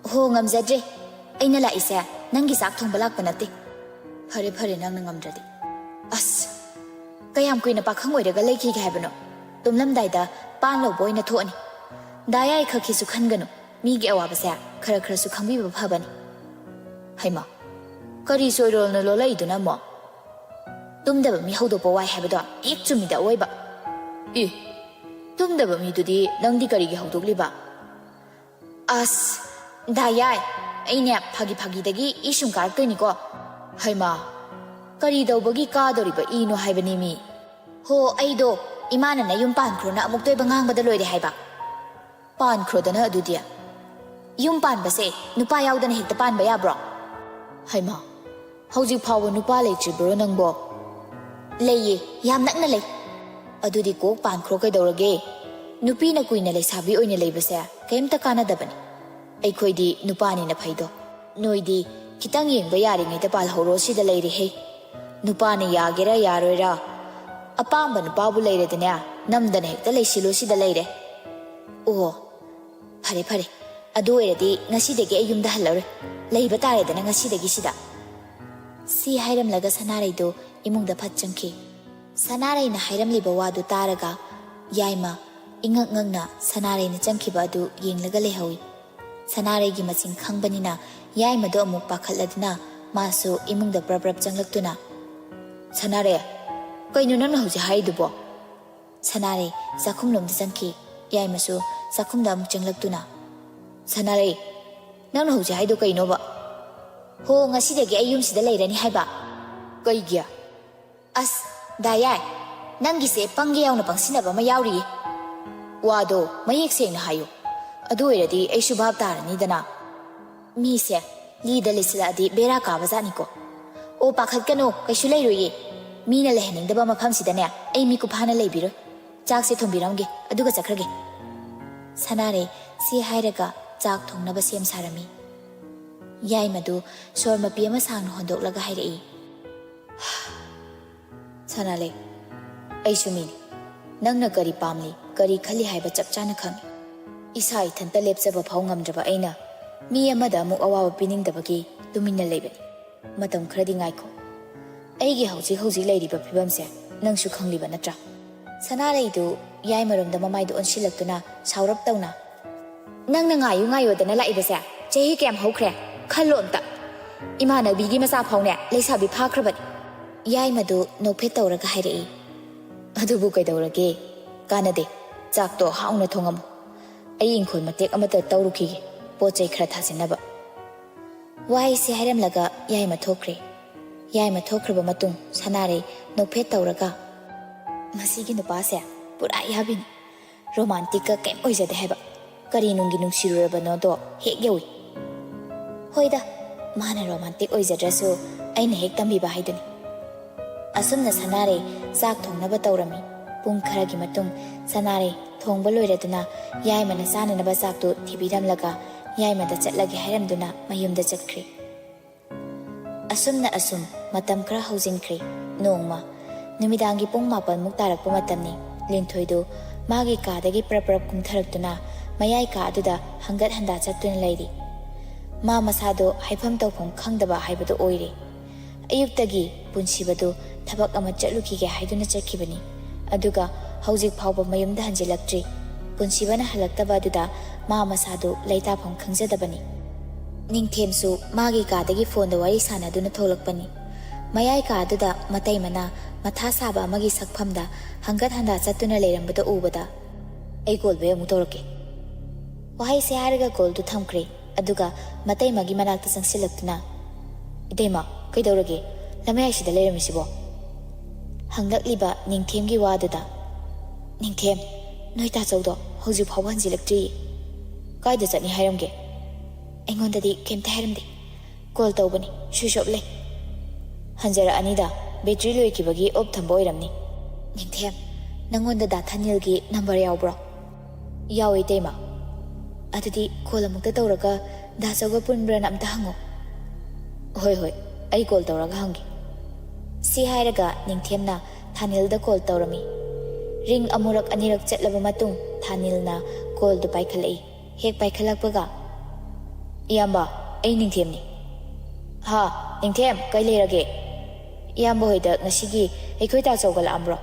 "ꯍꯣ, ꯉꯝꯖꯗ꯭ꯔꯦ꯫ ꯑꯩꯅ ꯂꯥꯛꯏꯁꯦ ꯅꯪꯒꯤ ꯆꯥꯛ ꯊꯣꯡꯕ ꯂꯥꯛꯄ ꯅꯠꯇꯦ꯫" "ꯐꯔꯦ ꯐꯔꯦ, ꯅꯪꯅ ꯉꯝꯗ꯭ꯔꯗꯤ꯫" "ꯑꯁ, ꯀꯌꯥꯝ ꯀꯨꯏꯅ ꯄꯥꯈꯪ ꯑꯣꯏꯔꯒ ꯂꯩꯈꯤꯒꯦ ꯍꯥꯏꯕꯅꯣ? ꯇꯨꯝꯂꯝꯗꯥꯏꯗ ꯄꯥꯟ ꯂꯧꯕ ꯑꯣꯏꯅ ꯊꯣꯛꯑꯅꯤ꯫ ꯗꯥ ꯌꯥꯏ ꯈꯛꯀꯤꯁꯨ ꯈꯟꯒꯅꯨ, ꯃꯤꯒꯤ ꯑꯋꯥꯕꯁꯦ ꯈꯔ ꯈꯔꯁꯨ ꯈꯪꯕꯤꯕ ꯐꯕꯅꯤ꯫" "ꯍꯩꯃꯥ, ꯀꯔꯤ ꯆꯣꯏꯔꯣꯜꯅꯣ ꯂꯣꯜꯂꯛꯏꯗꯨꯅ ꯑꯃꯨꯛ?" "ꯇꯨꯝꯗꯕ ꯃꯤ ꯍꯧꯗꯣꯛꯄ ꯋꯥꯏ ꯍꯥꯏꯕꯗꯣ ꯍꯦꯛ ꯆꯨꯝꯃꯤꯗ ꯑꯋꯣꯏꯕ꯫" "ꯑꯦ, ꯇꯨꯝꯗꯕ ꯃꯤꯗꯨꯗꯤ ꯅꯪꯗꯤ ꯀꯔꯤꯒꯤ ꯍꯧꯗꯣꯛꯂꯤꯕ?" "ꯑꯁ, ꯗꯥ ꯌꯥꯏ, ꯑꯩꯅꯦ ꯐꯥꯒꯤ ꯐꯥꯒꯤꯗꯒꯤ ꯏ ꯁꯨꯝ ꯀꯥꯔꯛꯇꯣꯏꯅꯤꯀꯣ꯫" "ꯍꯩꯃꯥ, ꯀꯔꯤ ꯇꯧꯕꯒꯤ ꯀꯥꯗꯣꯔꯤꯕ ꯏꯅꯣ ꯍꯥꯏꯕꯅꯤ ꯃꯤ?" "ꯍꯣ, ꯑꯩꯗꯣ ꯏꯃꯥꯅ ꯅꯌꯨꯝ ꯄꯥꯟꯈ꯭ꯔꯣꯅ ꯑꯃꯨꯛꯇ ꯑꯣꯏꯕ ꯉꯥꯡꯕꯗ ꯂꯣꯏꯔꯦ ꯍꯥꯏꯕ꯫" "ꯄꯥꯟꯈ꯭ꯔꯣꯗꯅ ꯑꯗꯨꯗꯤ꯫ ꯌꯨꯝ ꯄꯥꯟꯕꯁꯦ ꯅꯨꯄꯥ ꯌꯥꯎꯗꯅ ꯍꯦꯛꯇ ꯄꯥꯟꯕ ꯌꯥꯕ꯭ꯔꯣ?" "ꯍꯩꯃꯥ, ꯍꯧꯖꯤꯛ ꯐꯥꯎꯕ ꯅꯨꯄꯥ ꯂꯩꯇ꯭ꯔꯤꯕ꯭ꯔꯣ ꯅꯪꯕꯣ?" "ꯂꯩꯌꯦ, ꯌꯥꯝ ꯅꯛꯅ ꯂꯩ꯫" "ꯑꯗꯨꯗꯤ ꯀꯣꯛ ꯄꯥꯟꯈ꯭ꯔꯣ ꯀꯩꯗꯧꯔꯒꯦ? ꯅꯨꯄꯤꯅ ꯀꯨꯏꯅ ꯂꯩꯁꯥꯕꯤ ꯑꯣꯏꯅ ꯂꯩꯕꯁꯦ ꯀꯩꯝꯇ ꯀꯥꯟꯅꯗꯕꯅꯤ꯫ ꯑꯩꯈꯣꯏꯗꯤ ꯅꯨꯄꯥꯅꯤꯅ ꯐꯩꯗꯣ꯫ ꯅꯣꯏꯗꯤ ꯈꯤꯇꯪ ꯌꯦꯡꯕ ꯌꯥꯔꯤꯉꯩꯗ ꯄꯥꯜꯍꯧꯔꯣ ꯁꯤꯗ ꯂꯩꯔꯦꯍꯦ꯫ ꯅꯨꯄꯥꯅ ꯌꯥꯒꯦꯔꯥ ꯌꯥꯔꯣꯏꯔꯥ, ꯑꯄꯥꯝꯕ ꯅꯨꯄꯥꯕꯨ ꯂꯩꯔꯗꯤꯅꯦ, ꯅꯝꯗꯅ ꯍꯦꯛꯇ ꯂꯩꯁꯤꯜꯂꯣ ꯁꯤꯗ ꯂꯩꯔꯦ꯫" "ꯑꯣ, ꯐꯔꯦ ꯐꯔꯦ, ꯑꯗꯨ ꯑꯣꯏꯔꯗꯤ ꯉꯁꯤꯗꯒꯤ ꯑꯩ ꯌꯨꯝꯗ ꯍꯜꯂꯔꯣꯏ꯫ ꯂꯩꯕ ꯇꯥꯔꯦꯗꯅ ꯉꯁꯤꯗꯒꯤ ꯁꯤꯗ꯫" ꯁꯤ ꯍꯥꯏꯔꯝꯂꯒ ꯁꯅꯥꯔꯩꯗꯨ ꯏꯃꯨꯡꯗ ꯐꯠ ꯆꯪꯈꯤ꯫ ꯁꯅꯥꯔꯩꯅ ꯍꯥꯏꯔꯝꯂꯤꯕ ꯋꯥꯗꯨ ꯇꯥꯔꯒ ꯌꯥꯏꯃ ꯏꯉꯛ ꯉꯛꯅ ꯁꯅꯥꯔꯩꯅ ꯆꯪꯈꯤꯕ ꯑꯗꯨ ꯌꯦꯡꯂꯒ ꯂꯩꯍꯧꯏ꯫ ꯁꯅꯥꯔꯩꯒꯤ ꯃꯆꯤꯡ ꯈꯪꯕꯅꯤꯅ ꯌꯥꯏꯃꯗꯣ ꯑꯃꯨꯛ ꯄꯥꯈꯠꯂꯗꯨꯅ ꯃꯥꯁꯨ ꯏꯃꯨꯡꯗ ꯄ꯭ꯔꯞ ꯄ꯭ꯔꯞ ꯆꯪꯂꯛꯇꯨꯅ, "ꯁꯅꯥꯔꯩ, ꯀꯩꯅꯣ ꯅꯪꯅ ꯍꯧꯖꯤꯛ ꯍꯥꯏꯔꯤꯗꯨꯕꯣ?" ꯁꯅꯥꯔꯩ ꯆꯥꯛꯈꯨꯝꯂꯣꯝꯗ ꯆꯪꯈꯤ꯫ ꯌꯥꯏꯃꯁꯨ ꯆꯥꯛꯈꯨꯝꯗ ꯑꯃꯨꯛ ꯆꯪꯂꯛꯇꯨꯅ, "ꯁꯅꯥꯔꯩ, ꯅꯪꯅ ꯍꯧꯖꯤꯛ ꯍꯥꯏꯗꯣ ꯀꯩꯅꯣꯕ?" "ꯍꯣ, ꯉꯁꯤꯗꯒꯤ ꯑꯩ ꯌꯨꯝꯁꯤꯗ ꯂꯩꯔꯅꯤ ꯍꯥꯏꯕ꯫" "ꯀꯩꯒꯤ?" "ꯑꯁ, ꯗꯥ ꯌꯥꯏ, ꯅꯪꯒꯤꯁꯦ ꯄꯪꯒꯦ ꯌꯥꯎꯅ ꯄꯪꯁꯤꯟꯅꯕ ꯑꯃ ꯌꯥꯎꯔꯤꯌꯦ꯫ ꯋꯥꯗꯣ ꯃꯌꯦꯛ ꯁꯦꯡꯅ ꯍꯥꯏꯌꯨ꯫ ꯑꯗꯨ ꯑꯣꯏꯔꯗꯤ ꯑꯩꯁꯨ ꯚꯥꯞ ꯇꯥꯔꯅꯤꯗꯅ꯫ ꯃꯤꯁꯦ ꯂꯤꯗ ꯂꯩꯁꯤꯜꯂꯛꯑꯗꯤ ꯕꯦꯔꯥ ꯀꯥꯕꯖꯥꯠꯅꯤꯀꯣ꯫ ꯑꯣ, ꯄꯥꯈꯠꯀꯅꯨ, ꯀꯩꯁꯨ ꯂꯩꯔꯣꯏꯌꯦ꯫ ꯃꯤꯅ ꯂꯩꯍꯟꯅꯤꯡꯗꯕ ꯃꯐꯝꯁꯤꯗꯅꯦ ꯑꯩ ꯃꯤꯀꯨꯞ ꯐꯥꯅ ꯂꯩꯕꯤꯔꯣꯏ꯫ ꯆꯥꯛꯁꯦ ꯊꯣꯡꯕꯤꯔꯝꯒꯦ, ꯑꯗꯨꯒ ꯆꯠꯈ꯭ꯔꯒꯦ꯫ ꯁꯅꯥꯔꯩ ꯁꯤ ꯍꯥꯏꯔꯒ ꯆꯥꯛ ꯊꯣꯡꯅꯕ ꯁꯦꯝ ꯁꯥꯔꯝꯃꯤ꯫ ꯌꯥꯏꯃꯗꯨ ꯁꯣꯔ ꯃꯄꯤ ꯑꯃ ꯁꯥꯡꯅ ꯍꯣꯟꯗꯣꯛꯂꯒ ꯍꯥꯏꯔꯛꯏ, "ꯁꯅꯥꯂꯩ, ꯑꯩꯁꯨ ꯃꯤꯅꯤ꯫ ꯅꯪꯅ ꯀꯔꯤ ꯄꯥꯝꯂꯤ, ꯀꯔꯤ ꯈꯜꯂꯤ ꯍꯥꯏꯕ ꯆꯞ ꯆꯥꯅ ꯈꯪꯏ꯫ ꯏꯁꯥ ꯏꯊꯟꯇ ꯂꯦꯞꯆꯕ ꯐꯥꯎ ꯉꯝꯗ꯭ꯔꯕ ꯑꯩꯅ ꯃꯤ ꯑꯃꯗ ꯑꯃꯨꯛ ꯑꯋꯥꯕ ꯄꯤꯅꯤꯡꯗꯕꯒꯤ ꯇꯨꯃꯤꯟꯅ ꯂꯩꯕꯅꯤ꯫ ꯃꯇꯝ ꯈꯔꯗꯤ ꯉꯥꯏꯈꯣ꯫ ꯑꯩꯒꯤ ꯍꯧꯖꯤꯛ ꯍꯧꯖꯤꯛ ꯂꯩꯔꯤꯕ ꯐꯤꯕꯝꯁꯦ ꯅꯪꯁꯨ ꯈꯪꯂꯤꯕ ꯅꯠꯇ꯭ꯔꯥ?" ꯁꯅꯥꯂꯩꯗꯨ ꯌꯥꯏꯃꯔꯣꯝꯗ ꯃꯃꯥꯏꯗꯨ ꯑꯣꯟꯁꯤꯜꯂꯛꯇꯨꯅ ꯁꯥꯎꯔꯞ ꯇꯧꯅ, "ꯅꯪꯅ ꯉꯥꯏꯌꯨ ꯉꯥꯏꯌꯣꯗꯅ ꯂꯥꯛꯏꯕꯁꯦ ꯆꯍꯤ ꯀꯌꯥꯝ ꯍꯧꯈ꯭ꯔꯦ? ꯈꯜꯂꯣ ꯑꯝꯇ꯫ ꯏꯃꯥꯟꯅꯕꯤꯒꯤ ꯃꯆꯥ ꯐꯥꯎꯅꯦ ꯂꯩꯁꯥꯕꯤ ꯐꯥꯈ꯭ꯔꯕꯅꯤ꯫" ꯌꯥꯏꯃꯗꯨ ꯅꯣꯛꯐꯦꯠ ꯇꯧꯔꯒ ꯍꯥꯏꯔꯛꯏ, "ꯑꯗꯨꯕꯨ ꯀꯩꯗꯧꯔꯒꯦ? ꯀꯥꯟꯅꯗꯦ꯫ ꯆꯥꯛꯇꯣ ꯍꯥꯎꯅ ꯊꯣꯡꯉꯝꯃꯨ꯫ ꯑꯩ ꯏꯪꯈꯣꯜ ꯃꯇꯦꯛ ꯑꯃꯇ ꯇꯧꯔꯨꯈꯤꯒꯦ, ꯄꯣꯠ ꯆꯩ ꯈꯔ ꯊꯥꯖꯤꯟꯅꯕ꯫" ꯋꯥꯍꯩꯁꯦ ꯍꯥꯏꯔꯝꯂꯒ ꯌꯥꯏꯃ ꯊꯣꯛꯈ꯭ꯔꯦ꯫ ꯌꯥꯏꯃ ꯊꯣꯛꯈ꯭ꯔꯕ ꯃꯇꯨꯡ ꯁꯅꯥꯔꯩ ꯅꯣꯛꯐꯦꯠ ꯇꯧꯔꯒ, "ꯃꯁꯤꯒꯤ ꯅꯨꯄꯥꯁꯦ ꯄꯨꯔꯥ ꯌꯥꯕꯤꯅꯤ꯫ ꯔꯣꯃꯥꯟꯇꯤꯛꯀ ꯀꯩꯝ ꯑꯣꯏꯖꯗꯦ ꯍꯥꯏꯕ꯫ ꯀꯔꯤ ꯅꯨꯡꯒꯤ ꯅꯨꯡꯁꯤꯔꯨꯔꯕꯅꯣꯗꯣ ꯍꯦꯛ ꯌꯧꯏ꯫" "ꯍꯣꯏꯗ, ꯃꯥꯅ ꯔꯣꯃꯥꯟꯇꯤꯛ ꯑꯣꯏꯖꯗ꯭ꯔꯁꯨ ꯑꯩꯅ ꯍꯦꯛ ꯇꯝꯕꯤꯕ ꯍꯥꯏꯗꯨꯅꯤ꯫" ꯑꯁꯨꯝꯅ ꯁꯅꯥꯔꯩ ꯆꯥꯛ ꯊꯣꯡꯅꯕ ꯇꯧꯔꯝꯃꯤ꯫ ꯄꯨꯡ ꯈꯔꯒꯤ ꯃꯇꯨꯡ ꯁꯅꯥꯔꯩ ꯊꯣꯡꯕ ꯂꯣꯏꯔꯗꯨꯅ ꯌꯥꯏꯃꯅ ꯆꯥꯅꯅꯕ ꯆꯥꯛꯇꯨ ꯊꯤꯕꯤꯔꯝꯂꯒ ꯌꯥꯏꯃꯗ ꯆꯠꯂꯒꯦ ꯍꯥꯏꯔꯝꯗꯨꯅ ꯃꯌꯨꯝꯗ ꯆꯠꯈ꯭ꯔꯦ꯫ ꯑꯁꯨꯝꯅ ꯑꯁꯨꯝ ꯃꯇꯝ ꯈꯔ ꯍꯧꯖꯤꯟꯈ꯭ꯔꯦ꯫ ꯅꯣꯡꯃ ꯅꯨꯃꯤꯗꯥꯡꯒꯤ ꯄꯨꯡ ꯃꯥꯄꯟꯃꯨꯛ ꯇꯥꯔꯛꯄ ꯃꯇꯝꯅꯤ꯫ ꯂꯤꯟꯊꯣꯏꯗꯨ ꯃꯥꯒꯤ ꯀꯥꯗꯒꯤ ꯄ꯭ꯔꯞ ꯄ꯭ꯔꯞ ꯀꯨꯝꯊꯔꯛꯇꯨꯅ ꯃꯌꯥꯏ ꯀꯥ ꯑꯗꯨꯗ ꯍꯪꯒꯠ ꯍꯟꯗꯥ ꯆꯠꯇꯨꯅ ꯂꯩꯔꯤ꯫ ꯃꯥ ꯃꯁꯥꯗꯣ ꯍꯥꯏꯐꯝ ꯇꯧꯐꯝ ꯈꯪꯗꯕ ꯍꯥꯏꯕꯗꯨ ꯑꯣꯏꯔꯦ꯫ ꯑꯌꯨꯛꯇꯒꯤ ꯄꯨꯟꯁꯤꯕꯗꯨ ꯊꯕꯛ ꯑꯃ ꯆꯠꯂꯨꯈꯤꯒꯦ ꯍꯥꯏꯗꯨꯅ ꯆꯠꯈꯤꯕꯅꯤ꯫ ꯑꯗꯨꯒ ꯍꯧꯖꯤꯛ ꯐꯥꯎꯕ ꯃꯌꯨꯝꯗ ꯍꯟꯖꯤꯜꯂꯛꯇ꯭ꯔꯤ꯫ ꯄꯨꯟꯁꯤꯕꯅ ꯍꯜꯂꯛꯇꯕ ꯑꯗꯨꯗ ꯃꯥ ꯃꯁꯥꯗꯨ ꯂꯩꯇꯥꯐꯝ ꯈꯪꯖꯗꯕꯅꯤ꯫ ꯅꯤꯡꯊꯦꯝꯁꯨ ꯃꯥꯒꯤ ꯀꯥꯗꯒꯤ ꯐꯣꯟꯗ ꯋꯥꯔꯤ ꯁꯥꯟꯅꯗꯨꯅ ꯊꯣꯛꯂꯛꯄꯅꯤ꯫ ꯃꯌꯥꯏ ꯀꯥꯗꯨꯗ ꯃꯇꯩꯃꯅ ꯃꯊꯥ ꯁꯥꯕ ꯑꯃꯒꯤ ꯁꯛꯐꯝꯗ ꯍꯪꯒꯠ ꯍꯟꯗꯥ ꯆꯠꯇꯨꯅ ꯂꯩꯔꯝꯕꯗꯨ ꯎꯕꯗ, "ꯑꯩ call back ꯑꯃꯨꯛ ꯇꯧꯔꯛꯀꯦ꯫" ꯋꯥꯍꯩꯁꯦ ꯍꯥꯏꯔꯒ call ꯗꯨ ꯊꯝꯈ꯭ꯔꯦ꯫ ꯑꯗꯨꯒ ꯃꯇꯩꯃꯒꯤ ꯃꯅꯥꯛꯇ ꯆꯪꯁꯤꯜꯂꯛꯇꯨꯅ, "ꯏꯇꯩꯃ, ꯀꯩꯗꯧꯔꯒꯦ? ꯂꯝꯌꯥꯏꯁꯤꯗ ꯂꯩꯔꯝꯃꯤꯁꯤꯕꯣ?" ꯍꯪꯂꯛꯂꯤꯕ ꯅꯤꯡꯊꯦꯝꯒꯤ ꯋꯥꯗꯨꯗ, "ꯅꯤꯡꯊꯦꯝ, ꯅꯣꯏ ꯇꯥꯆꯧꯗꯣ ꯍꯧꯖꯤꯛ ꯐꯥꯎꯕ ꯍꯟꯖꯤꯜꯂꯛꯇ꯭ꯔꯤꯌꯦ꯫ "ꯀꯥꯏꯗ ꯆꯠꯅꯤ ꯍꯥꯏꯔꯝꯒꯦ?" "ꯑꯩꯉꯣꯟꯗꯗꯤ ꯀꯩꯝꯇ ꯍꯥꯏꯔꯝꯗꯦ꯫ ꯀꯣꯜ ꯇꯧꯕꯅꯤ, ꯁ꯭ꯋꯤꯆ ꯑꯣꯐ ꯂꯩ꯫ ꯍꯟꯖꯔꯛꯑꯅꯤꯗ, ꯕꯦꯇ꯭ꯔꯤ ꯂꯣꯏꯈꯤꯕꯒꯤ ꯑꯣꯐ ꯊꯝꯕ ꯑꯣꯏꯔꯝꯅꯤ꯫" "ꯅꯤꯡꯊꯦꯝ, ꯅꯪꯉꯣꯟꯗ ꯗꯥ ꯊꯥꯅꯤꯜꯒꯤ ꯅꯝꯕꯔ ꯌꯥꯎꯕ꯭ꯔꯣ?" "ꯌꯥꯎꯋꯦ, ꯏꯇꯩꯃ꯫" "ꯑꯗꯨꯗꯤ ꯀꯣꯜ ꯑꯃꯨꯛꯇ ꯇꯧꯔꯒ ꯗꯥ ꯆꯧꯒ ꯄꯨꯟꯕ꯭ꯔꯥꯅ ꯑꯝꯇ ꯍꯪꯉꯣ꯫" "ꯍꯣꯏ, ꯍꯣꯏ, ꯑꯩ ꯀꯣꯜ ꯇꯧꯔꯒ ꯍꯪꯒꯦ꯫" ꯁꯤ ꯍꯥꯏꯔꯒ ꯅꯤꯡꯊꯦꯝꯅ ꯊꯥꯅꯤꯜꯗ ꯀꯣꯜ ꯇꯧꯔꯝꯃꯤ꯫ ꯔꯤꯡ ꯑꯃꯨꯔꯛ ꯑꯅꯤꯔꯛ ꯆꯠꯂꯕ ꯃꯇꯨꯡ ꯊꯥꯅꯤꯜꯅ ꯀꯣꯜꯗꯨ ꯄꯥꯏꯈꯠꯂꯛꯏ꯫ ꯍꯦꯛ ꯄꯥꯏꯈꯠꯂꯛꯄꯒ, "ꯏꯌꯥꯝꯕ, ꯑꯩ ꯅꯤꯡꯊꯦꯝꯅꯤ꯫" "ꯍꯥ, ꯅꯤꯡꯊꯦꯝ, ꯀꯩ ꯂꯩꯔꯒꯦ?" "ꯏꯌꯥꯝꯕ ꯍꯣꯏꯗ ꯉꯁꯤꯒꯤ ꯑꯩꯈꯣꯏ ꯇꯥꯆꯧꯒ ꯂꯥꯛꯑꯝꯕ꯭ꯔꯣ?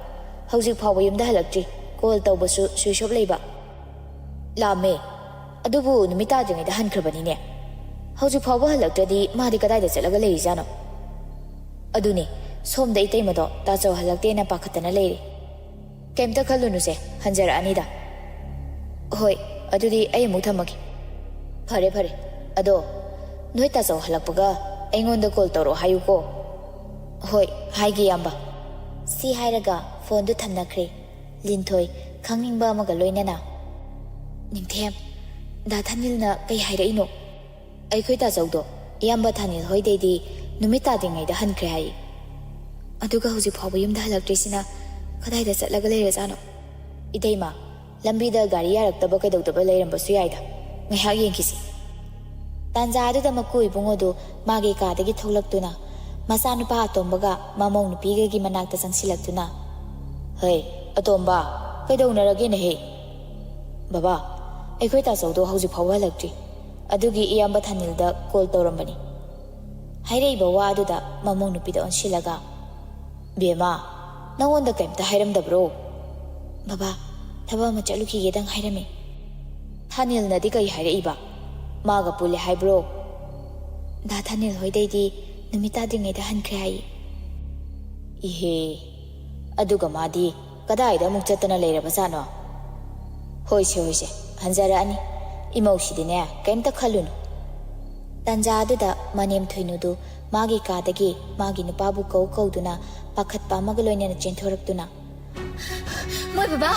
ꯍꯧꯖꯤꯛ ꯐꯥꯎꯕ ꯌꯨꯝꯗ ꯍꯜꯂꯛꯇ꯭ꯔꯤ꯫ ꯀꯣꯜ ꯇꯧꯕꯁꯨ ꯁ꯭ꯋꯤꯆ ꯑꯣꯐ ꯂꯩꯕ꯫" "ꯂꯥꯛꯑꯝꯃꯦ, ꯑꯗꯨꯕꯨ ꯅꯨꯃꯤꯠ ꯇꯥꯗ꯭ꯔꯤꯉꯩꯗ ꯍꯟꯈ꯭ꯔꯕꯅꯤꯅꯦ꯫ ꯍꯧꯖꯤꯛ ꯐꯥꯎꯕ ꯍꯜꯂꯛꯇ꯭ꯔꯗꯤ ꯃꯥꯗꯤ ꯀꯗꯥꯏꯗ ꯆꯠꯂꯒ ꯂꯩꯔꯤꯖꯥꯠꯅꯣ?" "ꯑꯗꯨꯅꯦ, ꯁꯣꯝꯗ ꯏꯇꯩꯃꯗꯣ ꯇꯥꯆꯧ ꯍꯜꯂꯛꯇꯦꯅ ꯄꯥꯈꯠꯇꯅ ꯂꯩꯔꯦ꯫" "ꯀꯩꯝꯇ ꯈꯜꯂꯨꯅꯨꯁꯦ, ꯍꯟꯖꯔꯛꯑꯅꯤꯗ꯫" "ꯍꯣꯏ, ꯑꯗꯨꯗꯤ ꯑꯩ ꯑꯃꯨꯛ ꯊꯝꯃꯒꯦ꯫" "ꯐꯔꯦ, ꯐꯔꯦ꯫ ꯑꯗꯣ ꯅꯣꯏ ꯇꯥꯆꯧ ꯍꯜꯂꯛꯄꯒ ꯑꯩꯉꯣꯟꯗ ꯀꯣꯜ ꯇꯧꯔꯛꯑꯣ ꯍꯥꯏꯌꯨꯀꯣ꯫" "ꯍꯣꯏ, ꯍꯥꯏꯒꯦ, ꯏꯌꯥꯝꯕ꯫" ꯁꯤ ꯍꯥꯏꯔꯒ ꯐꯣꯟꯗꯨ ꯊꯝꯅꯈ꯭ꯔꯦ꯫ ꯂꯤꯟꯊꯣꯏ ꯈꯪꯅꯤꯡꯕ ꯑꯃꯒ ꯂꯣꯏꯅꯅ, "ꯅꯤꯡꯊꯦꯝ, ꯗꯥ ꯊꯥꯅꯤꯜꯅ ꯀꯩ ꯍꯥꯏꯔꯛꯏꯅꯣ?" "ꯑꯩꯈꯣꯏ ꯇꯥꯆꯧꯗꯣ ꯏꯌꯥꯝꯕ ꯊꯥꯅꯤꯜ ꯍꯣꯏꯗꯩꯗꯤ ꯅꯨꯃꯤꯠ ꯇꯥꯗ꯭ꯔꯤꯉꯩꯗ ꯍꯟꯈ꯭ꯔꯦ ꯍꯥꯏꯌꯦ꯫ ꯑꯗꯨꯒ ꯍꯧꯖꯤꯛ ꯐꯥꯎꯕ ꯌꯨꯝꯗ ꯍꯜꯂꯛꯇ꯭ꯔꯤꯁꯤꯅ ꯀꯗꯥꯏꯗ ꯆꯠꯂꯒ ꯂꯩꯔꯖꯥꯠꯅꯣ? ꯏꯇꯩꯃ, ꯂꯝꯕꯤꯗ ꯒꯥꯔꯤ ꯌꯥꯔꯛꯇꯕ ꯀꯩꯗꯧꯗꯕ ꯂꯩꯔꯝꯕꯁꯨ ꯌꯥꯏꯗ꯫ ꯉꯥꯏꯍꯥꯛ ꯌꯦꯡꯈꯤꯁꯤ꯫" ꯇꯥꯟꯖꯥ ꯑꯗꯨꯗ ꯃꯀꯨ ꯏꯕꯨꯡꯉꯣꯗꯨ ꯃꯥꯒꯤ ꯀꯥꯗꯒꯤ ꯊꯣꯛꯂꯛꯇꯨꯅ ꯃꯆꯥꯅꯨꯄꯥ ꯑꯇꯣꯝꯕꯒ ꯃꯃꯧ ꯅꯨꯄꯤꯒꯒꯤ ꯃꯅꯥꯛꯇ ꯆꯪꯁꯤꯜꯂꯛꯇꯨꯅ, "ꯍꯩ, ꯑꯇꯣꯝꯕ, ꯀꯩꯗꯧꯅꯔꯒꯦꯅꯦꯍꯦ?" "ꯕꯕꯥ, ꯑꯩꯈꯣꯏ ꯇꯥꯆꯧꯗꯣ ꯍꯧꯖꯤꯛ ꯐꯥꯎꯕ ꯍꯜꯂꯛꯇ꯭ꯔꯤ꯫ ꯑꯗꯨꯒꯤ ꯏꯌꯥꯝꯕ ꯊꯥꯅꯤꯜꯗ ꯀꯣꯜ ꯇꯧꯔꯝꯕꯅꯤ꯫" ꯍꯥꯏꯔꯛꯏꯕ ꯋꯥ ꯑꯗꯨꯗ ꯃꯃꯧ ꯅꯨꯄꯤꯗ ꯑꯣꯟꯁꯤꯜꯂꯒ, "ꯕꯦꯝꯃ, ꯅꯪꯉꯣꯟꯗ ꯀꯩꯝꯇ ꯍꯥꯏꯔꯝꯗꯕ꯭ꯔꯣ?" "ꯕꯕꯥ, ꯊꯕꯛ ꯑꯃ ꯆꯠꯂꯨꯈꯤꯒꯦꯗꯪ ꯍꯥꯏꯔꯝꯃꯤ꯫" "ꯊꯥꯅꯤꯜꯅꯗꯤ ꯀꯔꯤ ꯍꯥꯏꯔꯛꯏꯕ? ꯃꯥꯒ ꯄꯨꯜꯂꯦ ꯍꯥꯏꯕ꯭ꯔꯣ?" "ꯗꯥ ꯊꯥꯅꯤꯜ ꯍꯣꯏꯗꯩꯗꯤ ꯅꯨꯃꯤꯠ ꯇꯥꯗ꯭ꯔꯤꯉꯩꯗ ꯍꯟꯈ꯭ꯔꯦ ꯍꯥꯏꯌꯦ꯫" "ꯏꯍꯦ, ꯑꯗꯨꯒ ꯃꯥꯗꯤ ꯀꯗꯥꯏꯗ ꯑꯃꯨꯛ ꯆꯠꯇꯅ ꯂꯩꯔꯕꯖꯥꯠꯅꯣ? ꯍꯣꯏꯁꯦ, ꯍꯣꯏꯁꯦ, ꯍꯟꯖꯔꯛꯑꯅꯤ꯫ ꯏꯃꯧꯁꯤꯗꯤꯅꯦ, ꯀꯩꯝꯇ ꯈꯜꯂꯨꯅꯨ꯫" ꯇꯥꯟꯖꯥ ꯑꯗꯨꯗ ꯃꯅꯦꯝ ꯊꯣꯏꯅꯨꯗꯨ ꯃꯥꯒꯤ ꯀꯥꯗꯒꯤ ꯃꯥꯒꯤ ꯅꯨꯄꯥꯕꯨ ꯀꯧ ꯀꯧꯗꯨꯅ ꯄꯥꯈꯠꯄ ꯑꯃꯒ ꯂꯣꯏꯅꯅ ꯆꯦꯟꯊꯣꯔꯛꯇꯨꯅ, "ꯃꯣꯏ ꯕꯕꯥ!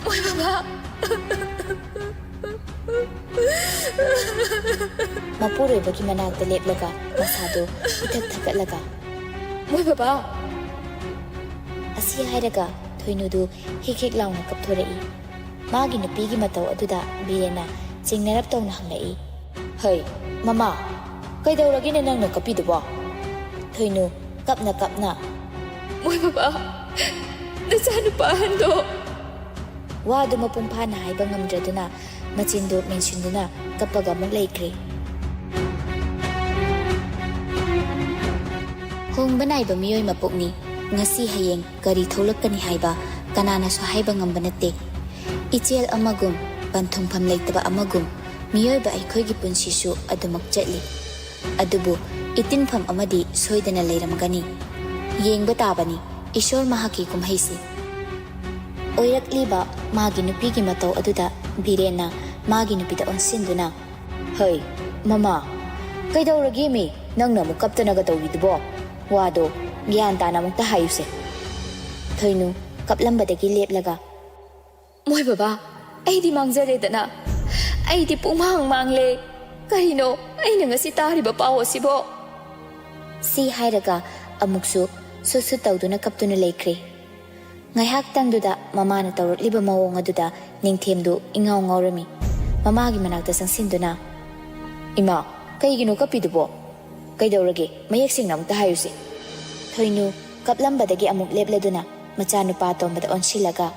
ꯃꯣꯏ ꯕꯕꯥ!" ꯃꯄꯨꯔꯣꯏꯕꯒꯤ ꯃꯅꯥꯛꯇ ꯂꯦꯞꯂꯒ ꯃꯁꯥꯗꯨ ꯏꯊꯛ ꯊꯛꯀꯠꯂꯒ, "ꯃꯣꯏ ꯕꯕꯥ!" ꯑꯁꯤ ꯍꯥꯏꯔꯒ ꯊꯣꯏꯅꯨꯗꯨ ꯍꯤꯛ ꯍꯤꯛ ꯂꯥꯎꯅ ꯀꯞꯊꯣꯔꯛꯏ꯫ ꯃꯥꯒꯤ ꯅꯨꯄꯤꯒꯤ ꯃꯇꯧ ꯑꯗꯨꯗ ꯕꯤꯔꯦꯟꯅ ꯆꯤꯡꯅꯔꯞ ꯇꯧꯅ ꯍꯪꯂꯛꯏ, "ꯍꯩ, ꯃꯃꯥ, ꯀꯩꯗꯧꯔꯒꯦꯅꯦ ꯅꯪꯅ ꯀꯞꯄꯤꯗꯨꯕꯣ?" ꯊꯣꯏꯅꯨ ꯀꯞꯅ ꯀꯞꯅ, "ꯃꯣꯏ ꯕꯕꯥ, ꯅꯆꯥꯅꯨꯄꯥ ꯑꯍꯟꯗꯣ!" ꯋꯥꯗꯨ ꯃꯄꯨꯡ ꯐꯥꯅ ꯍꯥꯏꯕ ꯉꯝꯗ꯭ꯔꯗꯨꯅ ꯃꯆꯤꯟꯗꯨ ꯃꯦꯟꯁꯤꯟꯗꯨꯅ ꯀꯞꯄꯒ ꯑꯃꯨꯛ ꯂꯩꯈ꯭ꯔꯦ꯫ ꯍꯣꯡꯕ ꯅꯥꯏꯕ ꯃꯤꯑꯣꯏ ꯃꯄꯣꯛꯅꯤ꯫ ꯉꯁꯤ ꯍꯌꯦꯡ ꯀꯔꯤ ꯊꯣꯛꯂꯛꯀꯅꯤ ꯍꯥꯏꯕ ꯀꯅꯥꯅꯁꯨ ꯍꯥꯏꯕ ꯉꯝꯕ ꯅꯠꯇꯦ꯫ ꯏꯆꯦꯜ ꯑꯃꯒꯨꯝ, ꯄꯟꯊꯨꯡꯐꯝ ꯂꯩꯇꯕ ꯑꯃꯒꯨꯝ, ꯃꯤꯑꯣꯏꯕ ꯑꯩꯈꯣꯏꯒꯤ ꯄꯨꯟꯁꯤꯁꯨ ꯑꯗꯨꯃꯛ ꯆꯠꯂꯤ꯫ ꯑꯗꯨꯕꯨ ꯏꯇꯤꯟꯐꯝ ꯑꯃꯗꯤ ꯁꯣꯏꯗꯅ ꯂꯩꯔꯝꯒꯅꯤ꯫ ꯌꯦꯡꯕ ꯇꯥꯕꯅꯤ ꯏꯁꯣꯔ ꯃꯍꯥꯛꯀꯤ ꯀꯨꯝꯍꯩꯁꯤ꯫ ꯑꯣꯏꯔꯛꯂꯤꯕ ꯃꯥꯒꯤ ꯅꯨꯄꯤꯒꯤ ꯃꯇꯧ ꯑꯗꯨꯗ ꯕꯤꯔꯦꯟꯅ ꯃꯥꯒꯤ ꯅꯨꯄꯤꯗ ꯑꯣꯟꯁꯤꯟꯗꯨꯅ, "ꯍꯩ, ꯃꯃꯥ, ꯀꯩꯗꯧꯔꯒꯦꯃꯤ? ꯅꯪꯅ ꯑꯃꯨꯛ ꯀꯞꯇꯅꯒ ꯇꯧꯔꯤꯗꯨꯕꯣ? ꯋꯥꯗꯣ ꯒ꯭ꯌꯥꯟ ꯇꯥꯅ ꯑꯃꯨꯛꯇ ꯍꯥꯏꯌꯨꯁꯦ꯫" ꯊꯣꯏꯅꯨ ꯀꯞꯂꯝꯕꯗꯒꯤ ꯂꯦꯞꯂꯒ, "ꯃꯣꯏ ꯕꯕꯥ, ꯑꯩꯗꯤ ꯃꯥꯡꯖꯔꯦꯗꯅ꯫ ꯑꯩꯗꯤ ꯄꯨꯡꯃꯥꯡ ꯃꯥꯡꯂꯦ꯫ ꯀꯔꯤꯅꯣ ꯑꯩꯅ ꯉꯁꯤ ꯇꯥꯔꯤꯕ ꯄꯥꯎ ꯑꯁꯤꯕꯣ?" ꯁꯤ ꯍꯥꯏꯔꯒ ꯑꯃꯨꯛꯁꯨ ꯁꯨꯠ ꯁꯨꯠ ꯇꯧꯗꯨꯅ ꯀꯞꯇꯨꯅ ꯂꯩꯈ꯭ꯔꯦ꯫ ꯉꯥꯏꯍꯥꯛꯇꯪꯗꯨꯗ ꯃꯃꯥꯅ ꯇꯧꯔꯛꯂꯤꯕ ꯃꯑꯣꯡ ꯑꯗꯨꯗ ꯅꯤꯡꯊꯦꯝꯗꯨ ꯏꯉꯥꯎ ꯉꯥꯎꯔꯝꯃꯤ꯫ ꯃꯃꯥꯒꯤ ꯃꯅꯥꯛꯇ ꯆꯪꯁꯤꯟꯗꯨꯅ, "ꯏꯃꯥ, ꯀꯩꯒꯤꯅꯣ ꯀꯞꯄꯤꯗꯨꯕꯣ? ꯀꯩꯗꯧꯔꯒꯦ? ꯃꯌꯦꯛ ꯁꯦꯡꯅ ꯑꯃꯨꯛꯇ ꯍꯥꯏꯌꯨꯁꯦ꯫" ꯊꯣꯏꯅꯨ ꯀꯞꯂꯝꯕꯗꯒꯤ ꯑꯃꯨꯛ ꯂꯦꯞꯂꯗꯨꯅ ꯃꯆꯥꯅꯨꯄꯥ ꯑꯇꯣꯝꯕꯗ ꯑꯣꯟꯁꯤꯜꯂꯒ,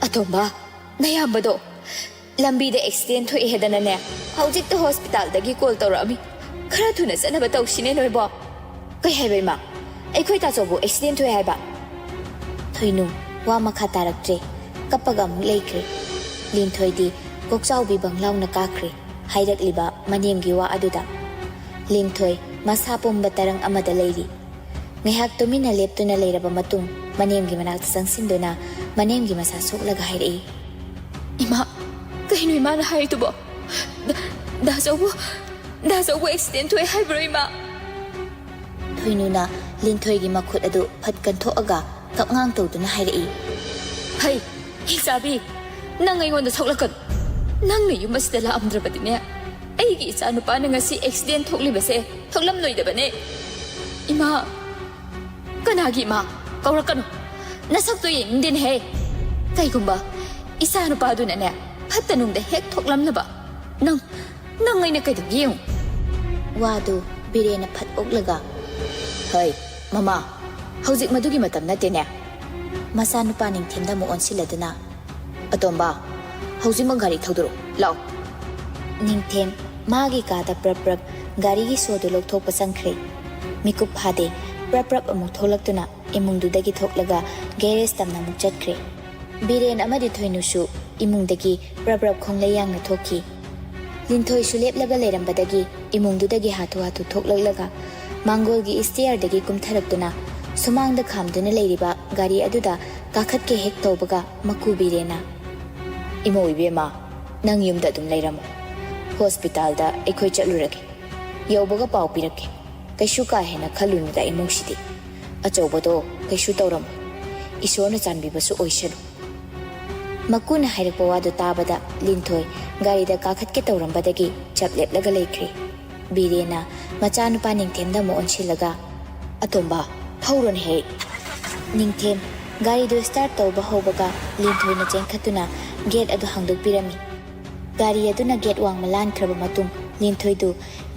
"ꯑꯇꯣꯝꯕ, ꯅꯌꯥꯝꯕꯗꯣ ꯂꯝꯕꯤꯗ ꯑꯦꯛꯁꯤꯗꯦꯟ ꯊꯣꯛꯑꯦ ꯍꯥꯏꯗꯅꯅꯦ, ꯍꯧꯖꯤꯛꯇ ꯍꯣꯁꯄꯤꯇꯥꯜꯗꯒꯤ ꯀꯣꯜ ꯇꯧꯔꯛꯑꯝꯃꯤ꯫ ꯈꯔ ꯊꯨꯅ ꯆꯠꯅꯕ ꯇꯧꯁꯤꯅꯦ ꯅꯣꯏꯕꯣ꯫" "ꯀꯩ ꯍꯥꯏꯕ ꯏꯃꯥ? ꯑꯩꯈꯣꯏ ꯇꯥꯆꯧꯕꯨ ꯑꯦꯛꯁꯤꯗꯦꯟ ꯊꯣꯛꯑꯦ ꯍꯥꯏꯕ?" ꯊꯣꯏꯅꯨ ꯋꯥ ꯃꯈꯥ ꯇꯥꯔꯛꯇ꯭ꯔꯦ꯫ ꯀꯞꯄꯒ ꯑꯃꯨꯛ ꯂꯩꯈ꯭ꯔꯦ꯫ ꯂꯤꯟꯊꯣꯏꯗꯤ ꯀꯣꯛꯆꯥꯎꯕꯤ ꯕꯪꯂꯥꯎꯅ ꯀꯥꯈ꯭ꯔꯦ ꯍꯥꯏꯔꯛꯂꯤꯕ ꯃꯅꯦꯝꯒꯤ ꯋꯥ ꯑꯗꯨꯗ꯫ ꯂꯤꯟꯊꯣꯏ ꯃꯁꯥ ꯄꯨꯝꯕ ꯇꯔꯪ ꯑꯃꯗ ꯂꯩꯔꯤ꯫ ꯉꯥꯏꯍꯥꯛ ꯇꯨꯃꯤꯟꯅ ꯂꯦꯞꯇꯨꯅ ꯂꯩꯔꯕ ꯃꯇꯨꯡ ꯃꯅꯦꯝꯒꯤ ꯃꯅꯥꯛꯇ ꯆꯪꯁꯤꯟꯗꯨꯅ ꯃꯅꯦꯝꯒꯤ ꯃꯁꯥ ꯁꯣꯛꯂꯒ ꯍꯥꯏꯔꯛꯏ, "ꯏꯃꯥ, ꯀꯩꯅꯣ ꯏꯃꯥꯅ ꯍꯥꯏꯔꯤꯗꯨꯕꯣ? ꯗꯥ-, ꯗꯥꯆꯧꯕꯨ, ꯗꯥꯆꯧꯕꯨ ꯑꯦꯛꯁꯤꯗꯦꯟ ꯊꯣꯛꯑꯦ ꯍꯥꯏꯕ꯭ꯔꯣ ꯏꯃꯥ?" ꯊꯣꯏꯅꯨꯅ ꯂꯤꯟꯊꯣꯏꯒꯤ ꯃꯈꯨꯠ ꯑꯗꯨ ꯐꯠ ꯀꯟꯊꯣꯛꯑꯒ ꯀꯞꯉꯥꯡ ꯇꯧꯗꯨꯅ ꯍꯥꯏꯔꯛꯏ, "ꯍꯩ, ꯍꯤꯡꯆꯥꯕꯤ, ꯅꯪ ꯑꯩꯉꯣꯟꯗ ꯁꯣꯛꯂꯛꯀꯅꯨ꯫ ꯅꯪꯅ ꯌꯨꯝ ꯑꯁꯤꯗ ꯂꯥꯛꯑꯝꯗ꯭ꯔꯕꯗꯤꯅꯦ, ꯑꯩꯒꯤ ꯏꯆꯥ ꯅꯨꯄꯥꯅ ꯉꯁꯤ ꯑꯦꯛꯁꯤꯗꯦꯟ ꯊꯣꯛꯂꯤꯕꯁꯦ ꯊꯣꯛꯂꯝꯂꯣꯏꯗꯕꯅꯦ꯫ ꯏꯃꯥ, ꯀꯅꯥꯒꯤ ꯏꯃꯥ? ꯀꯧꯔꯛꯀꯅꯨ꯫ ꯅꯁꯛꯇꯣ ꯌꯦꯡꯅꯤꯡꯗꯦꯅꯦꯍꯦ꯫ ꯀꯩꯒꯨꯝꯕ ꯏꯆꯥ ꯅꯨꯄꯥꯗꯨꯅꯅꯦ ꯐꯠꯇ ꯅꯨꯡꯗ ꯍꯦꯛ ꯊꯣꯛꯂꯝꯂꯕ, ꯅꯪ, ꯅꯪ ꯑꯩꯅ ꯀꯩꯗꯧꯒꯦ ꯌꯦꯡꯉꯨ꯫ ꯋꯥꯗꯨ ꯕꯤꯔꯦꯟꯅ ꯐꯠ ꯑꯣꯛꯂꯒ, "ꯍꯩ, ꯃꯃꯥ, ꯍꯧꯖꯤꯛ ꯃꯗꯨꯒꯤ ꯃꯇꯝ ꯅꯠꯇꯦꯅꯦ꯫" ꯃꯆꯥꯅꯨꯄꯥ ꯅꯤꯡꯊꯦꯝꯗ ꯑꯃꯨꯛ ꯑꯣꯟꯁꯤꯜꯂꯗꯨꯅ, "ꯑꯇꯣꯝꯕ, ꯍꯧꯖꯤꯛꯃꯛ ꯒꯥꯔꯤ ꯊꯧꯗꯣꯔꯛꯎ, ꯂꯥꯛꯑꯣ꯫" ꯅꯤꯡꯊꯦꯝ ꯃꯥꯒꯤ ꯀꯥꯗ ꯄ꯭ꯔꯞ ꯄ꯭ꯔꯞ ꯒꯥꯔꯤꯒꯤ ꯁꯣꯗꯨ ꯂꯧꯊꯣꯛꯄ ꯆꯪꯈ꯭ꯔꯦ꯫ ꯃꯤꯀꯨꯞ ꯐꯥꯗꯦ, ꯄ꯭ꯔꯞ ꯄ꯭ꯔꯞ ꯑꯃꯨꯛ ꯊꯣꯛꯂꯛꯇꯨꯅ ꯏꯃꯨꯡꯗꯨꯗꯒꯤ ꯊꯣꯛꯂꯒ ꯒꯦꯔꯦꯖ ꯇꯝꯅ ꯑꯃꯨꯛ ꯆꯠꯈ꯭ꯔꯦ꯫ ꯕꯤꯔꯦꯟ ꯑꯃꯗꯤ ꯊꯣꯏꯅꯨꯁꯨ ꯏꯃꯨꯡꯗꯒꯤ ꯄ꯭ꯔꯞ ꯄ꯭ꯔꯞ ꯈꯣꯡꯂꯩ ꯌꯥꯡꯅ ꯊꯣꯛꯈꯤ꯫ ꯂꯤꯟꯊꯣꯏꯁꯨ ꯂꯦꯞꯂꯒ ꯂꯩꯔꯝꯕꯗꯒꯤ ꯏꯃꯨꯡꯗꯨꯗꯒꯤ ꯍꯥꯊꯨ ꯍꯥꯊꯨ ꯊꯣꯛꯂꯛꯂꯒ ꯃꯥꯡꯒꯣꯜꯒꯤ ꯏꯁꯇꯤꯌꯔꯗꯒꯤ ꯀꯨꯝꯊꯔꯛꯇꯨꯅ ꯁꯨꯃꯥꯡꯗ ꯈꯥꯝꯗꯨꯅ ꯂꯩꯔꯤꯕ ꯒꯥꯔꯤ ꯑꯗꯨꯗ ꯀꯥꯈꯠꯀꯦ ꯍꯦꯛ ꯇꯧꯕꯒ ꯃꯀꯨ ꯕꯤꯔꯦꯟꯅ, "ꯏꯃꯧ ꯏꯕꯦꯝꯃ, ꯅꯪ ꯌꯨꯝꯗ ꯑꯗꯨꯝ ꯂꯩꯔꯝꯃꯣ꯫ ꯍꯣꯁꯄꯤꯇꯥꯜꯗ ꯑꯩꯈꯣꯏ ꯆꯠꯂꯨꯔꯒꯦ꯫ ꯌꯧꯕꯒ ꯄꯥꯎ ꯄꯤꯔꯛꯀꯦ꯫ ꯀꯩꯁꯨ ꯀꯥ ꯍꯦꯟꯅ ꯈꯜꯂꯨꯅꯨꯗ ꯏꯃꯨꯡꯁꯤꯗꯤ꯫ ꯑꯆꯧꯕꯗꯣ ꯀꯩꯁꯨ ꯇꯧꯔꯝꯃꯣꯏ꯫ ꯏꯁꯣꯔꯅ ꯆꯥꯟꯕꯤꯕꯁꯨ ꯑꯣꯏꯁꯅꯨ꯫" ꯃꯀꯨꯅ ꯍꯥꯏꯔꯛꯄ ꯋꯥꯗꯨ ꯇꯥꯕꯗ ꯂꯤꯟꯊꯣꯏ ꯒꯥꯔꯤꯗ ꯀꯥꯈꯠꯀꯦ ꯇꯧꯔꯝꯕꯗꯒꯤ ꯆꯞ ꯂꯦꯞꯂꯒ ꯂꯩꯈ꯭ꯔꯦ꯫ ꯕꯤꯔꯦꯟꯅ ꯃꯆꯥꯅꯨꯄꯥ ꯅꯤꯡꯊꯦꯝꯗ ꯑꯃꯨꯛ ꯑꯣꯟꯁꯤꯜꯂꯒ, "ꯑꯇꯣꯝꯕ, ꯊꯧꯔꯣꯅꯦꯍꯦ꯫" ꯅꯤꯡꯊꯦꯝ ꯒꯥꯔꯤꯗꯨ ꯁ꯭ꯇꯥꯔꯠ ꯇꯧꯕ ꯍꯧꯕꯒ ꯂꯤꯟꯊꯣꯏꯅ ꯆꯦꯟꯈꯠꯇꯨꯅ ꯒꯦꯠ ꯑꯗꯨ ꯍꯥꯡꯗꯣꯛꯄꯤꯔꯝꯃꯤ꯫ ꯒꯥꯔꯤ ꯑꯗꯨꯅ ꯒꯦꯠ ꯋꯥꯡꯃ ꯂꯥꯟꯈ꯭ꯔꯕ ꯃꯇꯨꯡ ꯂꯤꯟꯊꯣꯏꯗꯨ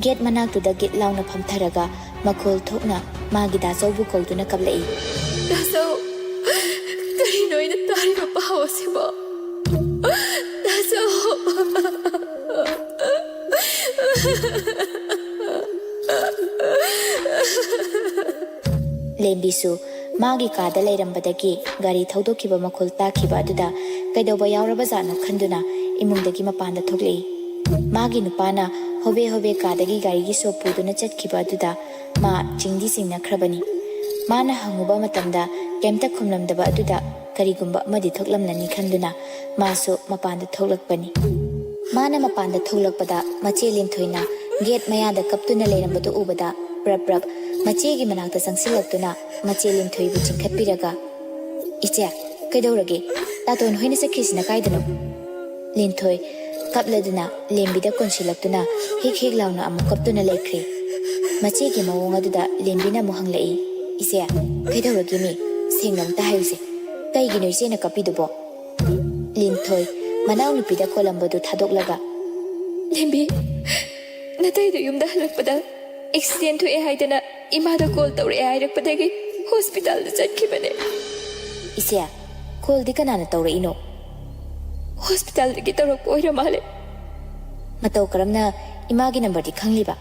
ꯒꯦꯠ ꯃꯅꯥꯛꯇꯨꯗ ꯒꯤꯠ ꯂꯥꯎꯅ ꯐꯝꯊꯔꯒ ꯃꯈꯣꯜ ꯊꯣꯛꯅ ꯃꯥꯒꯤ ꯗꯥꯆꯧꯕꯨ ꯀꯧꯗꯨꯅ ꯀꯞꯂꯛꯏ꯫ "ꯗꯥꯆꯧ, ꯀꯔꯤꯅꯣ ꯑꯩꯅ ꯇꯥꯔꯤꯕ ꯄꯥꯎ ꯑꯁꯤꯕꯣ? ꯗꯥꯆꯧ!" ꯂꯦꯝꯕꯤꯁꯨ ꯃꯥꯒꯤ ꯀꯥꯗ ꯂꯩꯔꯝꯕꯗꯒꯤ ꯒꯥꯔꯤ ꯊꯧꯗꯣꯛꯈꯤꯕ ꯃꯈꯣꯜ ꯇꯥꯈꯤꯕ ꯑꯗꯨꯗ ꯀꯩꯗꯧꯕ ꯌꯥꯎꯔꯕꯖꯥꯠꯅꯣ ꯈꯟꯗꯨꯅ ꯏꯃꯨꯡꯗꯒꯤ ꯃꯄꯥꯟꯗ ꯊꯣꯛꯂꯛꯏ꯫ ꯃꯥꯒꯤ ꯅꯨꯄꯥꯅ ꯍꯣꯕꯦ ꯍꯣꯕꯦ ꯀꯥꯗꯒꯤ ꯒꯥꯔꯤꯒꯤ ꯁꯣ ꯄꯨꯗꯨꯅ ꯆꯠꯈꯤꯕ ꯑꯗꯨꯗ ꯃꯥ ꯆꯤꯡꯗꯤ ꯆꯤꯡꯅꯈ꯭ꯔꯕꯅꯤ꯫ ꯃꯥꯅ ꯍꯪꯉꯨꯕ ꯃꯇꯝꯗ ꯀꯩꯝꯇ ꯈꯨꯝꯂꯝꯗꯕ ꯑꯗꯨꯗ ꯀꯔꯤꯒꯨꯝꯕ ꯑꯃꯗꯤ ꯊꯣꯛꯂꯝꯂꯅꯤ ꯈꯟꯗꯨꯅ ꯃꯥꯁꯨ ꯃꯄꯥꯟꯗ ꯊꯣꯛꯂꯛꯄꯅꯤ꯫ ꯃꯥꯅ ꯃꯄꯥꯟꯗ ꯊꯣꯛꯂꯛꯄꯗ ꯃꯆꯦ ꯂꯤꯟꯊꯣꯏꯅ ꯒꯦꯠ ꯃꯌꯥꯗ ꯀꯞꯇꯨꯅ ꯂꯩꯔꯝꯕꯗꯨ ꯎꯕꯗ ꯄ꯭ꯔꯞ ꯄ꯭ꯔꯞ ꯃꯆꯦꯒꯤ ꯃꯅꯥꯛꯇ ꯆꯪꯁꯤꯜꯂꯛꯇꯨꯅ ꯃꯆꯦ ꯂꯤꯟꯊꯣꯏꯕꯨ ꯆꯤꯡꯈꯠꯄꯤꯔꯒ, "ꯏꯆꯦ, ꯀꯩꯗꯧꯔꯒꯦ? ꯇꯥꯇꯣꯟ ꯍꯣꯏꯅ ꯆꯠꯈ꯭ꯔꯤꯁꯤꯅ ꯀꯥꯏꯗꯅꯣ?" ꯂꯤꯟꯊꯣꯏ ꯀꯞꯂꯗꯨꯅ ꯂꯦꯝꯕꯤꯗ ꯀꯣꯟꯁꯤꯜꯂꯛꯇꯨꯅ ꯍꯤꯛ ꯍꯤꯛ ꯂꯥꯎꯅ ꯑꯃꯨꯛ ꯀꯞꯇꯨꯅ ꯂꯩꯈ꯭ꯔꯦ꯫ ꯃꯆꯦꯒꯤ ꯃꯑꯣꯡ ꯑꯗꯨꯗ ꯂꯦꯝꯕꯤꯅ ꯑꯃꯨꯛ ꯍꯪꯂꯛꯏ, "ꯏꯆꯦ, ꯀꯩꯗꯧꯔꯒꯦ ꯃꯤ? ꯁꯦꯡꯅ ꯑꯃꯨꯛꯇ ꯍꯥꯏꯌꯨꯁꯦ꯫ ꯀꯩꯒꯤꯅꯣ ꯏꯆꯦꯅ ꯀꯞꯄꯤꯗꯨꯕꯣ?" ꯂꯤꯟꯊꯣꯏ ꯃꯅꯥꯎꯅꯨꯄꯤꯗ ꯀꯣꯜꯂꯝꯕꯗꯨ ꯊꯥꯗꯣꯛꯂꯒ, "ꯂꯦꯝꯕꯤ, ꯅꯇꯩꯗꯨ ꯌꯨꯝꯗ ꯍꯜꯂꯛꯄꯗ ꯑꯦꯛꯁꯤꯗꯦꯟ ꯊꯣꯛꯑꯦ ꯍꯥꯏꯗꯅ ꯏꯃꯥꯗ ꯀꯣꯜ ꯇꯧꯔꯛꯑꯦ ꯍꯥꯏꯔꯛꯄꯗꯒꯤ ꯍꯣꯁꯄꯤꯇꯥꯜꯗ ꯆꯠꯈꯤꯕꯅꯦ꯫" "ꯏꯆꯦ, ꯀꯣꯜꯗꯤ ꯀꯅꯥꯅ ꯇꯧꯔꯛꯏꯅꯣ?" "ꯍꯣꯁꯄꯤꯇꯥꯜꯗꯒꯤ ꯇꯧꯔꯛꯄ ꯑꯣꯏꯔ ꯃꯥꯜꯂꯦ꯫" "ꯃꯇꯧ ꯀꯔꯝꯅ ꯏꯃꯥꯒꯤ ꯅꯝꯕꯔꯗꯤ ꯈꯪꯂꯤꯕ?"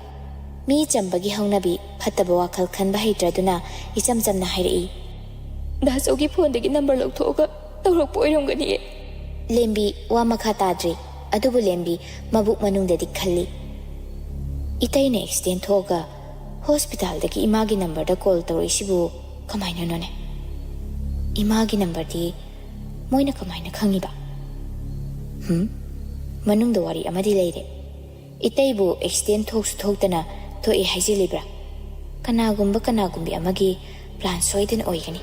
ꯃꯤ ꯆꯝꯕꯒꯤ ꯍꯧꯅꯕꯤ ꯐꯠꯇꯕ ꯋꯥꯈꯜ ꯈꯟꯕ ꯍꯩꯇ꯭ꯔꯗꯨꯅ ꯏꯆꯝ ꯆꯝꯅ ꯍꯥꯏꯔꯛꯏ꯫ "ꯗꯥꯆꯧꯒꯤ ꯐꯣꯟꯗꯒꯤ ꯅꯝꯕꯔ ꯂꯧꯊꯣꯛꯑꯒ ꯇꯧꯔꯛꯄ ꯑꯣꯏꯔꯝꯒꯅꯤꯌꯦ꯫" ꯂꯦꯝꯕꯤ ꯋꯥ ꯃꯈꯥ ꯇꯥꯗ꯭ꯔꯤ, ꯑꯗꯨꯕꯨ ꯂꯦꯝꯕꯤ ꯃꯕꯨꯛ ꯃꯅꯨꯡꯗꯗꯤ ꯈꯜꯂꯤ, "ꯏꯇꯩꯅ ꯑꯦꯛꯁꯤꯗꯦꯟ ꯊꯣꯛꯑꯒ ꯍꯣꯁꯄꯤꯇꯥꯜꯗꯒꯤ ꯏꯃꯥꯒꯤ ꯅꯝꯕꯔꯗ ꯀꯣꯜ ꯇꯧꯔꯛꯏꯁꯤꯕꯨ ꯀꯃꯥꯏꯅꯅꯣꯅꯦ? ꯏꯃꯥꯒꯤ ꯅꯝꯕꯔꯗꯤ ꯃꯣꯏꯅ ꯀꯃꯥꯏꯅ ꯈꯪꯉꯤꯕ? ꯍꯨꯝ? ꯃꯅꯨꯡꯗ ꯋꯥꯔꯤ ꯑꯃꯗꯤ ꯂꯩꯔꯦ꯫ ꯏꯇꯩꯕꯨ ꯑꯦꯛꯁꯤꯗꯦꯟ ꯊꯣꯛꯁꯨ ꯊꯣꯛꯇꯅ ꯊꯣꯛꯑꯦ ꯍꯥꯏꯖꯤꯜꯂꯤꯕ꯭ꯔꯥ? ꯀꯅꯥꯒꯨꯝꯕ ꯀꯅꯥꯒꯨꯝꯕꯤ ꯑꯃꯒꯤ ꯄ꯭ꯂꯥꯟ ꯁꯣꯏꯗꯅ ꯑꯣꯏꯒꯅꯤ꯫"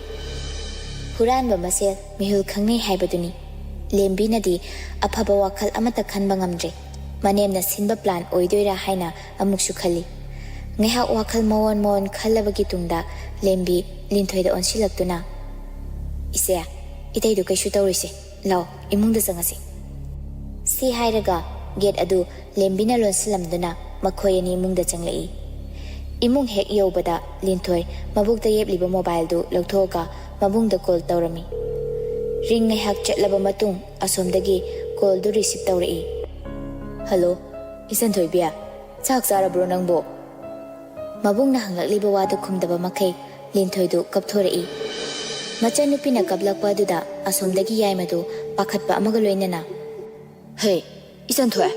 ꯍꯨꯔꯥꯟꯕ ꯃꯁꯦꯜ ꯃꯤꯍꯨꯜ ꯈꯪꯅꯩ ꯍꯥꯏꯕꯗꯨꯅꯤ꯫ ꯂꯦꯝꯕꯤꯅꯗꯤ ꯑꯐꯕ ꯋꯥꯈꯜ ꯑꯃꯠꯇ ꯈꯟꯕ ꯉꯝꯗ꯭ꯔꯦ꯫ ꯃꯅꯦꯝꯅ ꯁꯤꯟꯕ ꯄ꯭ꯂꯥꯟ ꯑꯣꯏꯗꯣꯏꯔꯥ ꯍꯥꯏꯅ ꯑꯃꯨꯛꯁꯨ ꯈꯜꯂꯤ꯫ ꯉꯥꯏꯍꯥꯛ ꯋꯥꯈꯜ ꯃꯑꯣꯟ ꯃꯑꯣꯟ ꯈꯜꯂꯕꯒꯤ ꯇꯨꯡꯗ ꯂꯦꯝꯕꯤ ꯂꯤꯟꯊꯣꯏꯗ ꯑꯣꯟꯁꯤꯜꯂꯛꯇꯨꯅ, "ꯏꯆꯦ, ꯏꯇꯩꯗꯨ ꯀꯩꯁꯨ ꯇꯧꯔꯣꯏꯁꯦ꯫ ꯂꯥꯎ, ꯏꯃꯨꯡꯗ ꯆꯪꯉꯁꯤ꯫" ꯁꯤ ꯍꯥꯏꯔꯒ ꯒꯦꯠ ꯑꯗꯨ ꯂꯦꯝꯕꯤꯅ ꯂꯣꯟꯁꯤꯜꯂꯝꯗꯨꯅ ꯃꯈꯣꯏ ꯑꯅꯤ ꯏꯃꯨꯡꯗ ꯆꯪꯂꯛꯏ꯫ ꯏꯃꯨꯡ ꯍꯦꯛ ꯌꯧꯕꯗ ꯂꯤꯟꯊꯣꯏ ꯃꯕꯨꯛꯇ ꯌꯦꯞꯂꯤꯕ ꯃꯣꯕꯥꯏꯜꯗꯨ ꯂꯧꯊꯣꯛꯑꯒ ꯃꯕꯨꯡꯗ ꯀꯣꯜ ꯇꯧꯔꯝꯃꯤ꯫ ꯔꯤꯡ ꯉꯥꯏꯍꯥꯛ ꯆꯠꯂꯕ ꯃꯇꯨꯡ ꯑꯁꯣꯝꯗꯒꯤ ꯀꯣꯜꯗꯨ ꯔꯤꯁꯤꯞ ꯇꯧꯔꯛꯏ꯫ "ꯍꯜꯂꯣ, ꯏꯆꯟꯊꯣꯏꯕꯤ, ꯆꯥꯛ ꯆꯥꯔꯕ꯭ꯔꯣ ꯅꯪꯕꯣ?" ꯃꯕꯨꯡꯅ ꯍꯪꯂꯛꯂꯤꯕ ꯋꯥꯗꯨ ꯈꯨꯝꯗꯕ ꯃꯈꯩ ꯂꯤꯟꯊꯣꯏꯗꯨ ꯀꯞꯊꯣꯔꯛꯏ꯫ ꯃꯆꯟꯅꯨꯄꯤꯅ ꯀꯞꯂꯛꯄ ꯑꯗꯨꯗ ꯑꯁꯣꯝꯗꯒꯤ ꯌꯥꯏꯃꯗꯨ ꯄꯥꯈꯠꯄ ꯑꯃꯒ ꯂꯣꯏꯅꯅ, "ꯍꯦ, ꯏꯆꯟꯊꯣꯏ,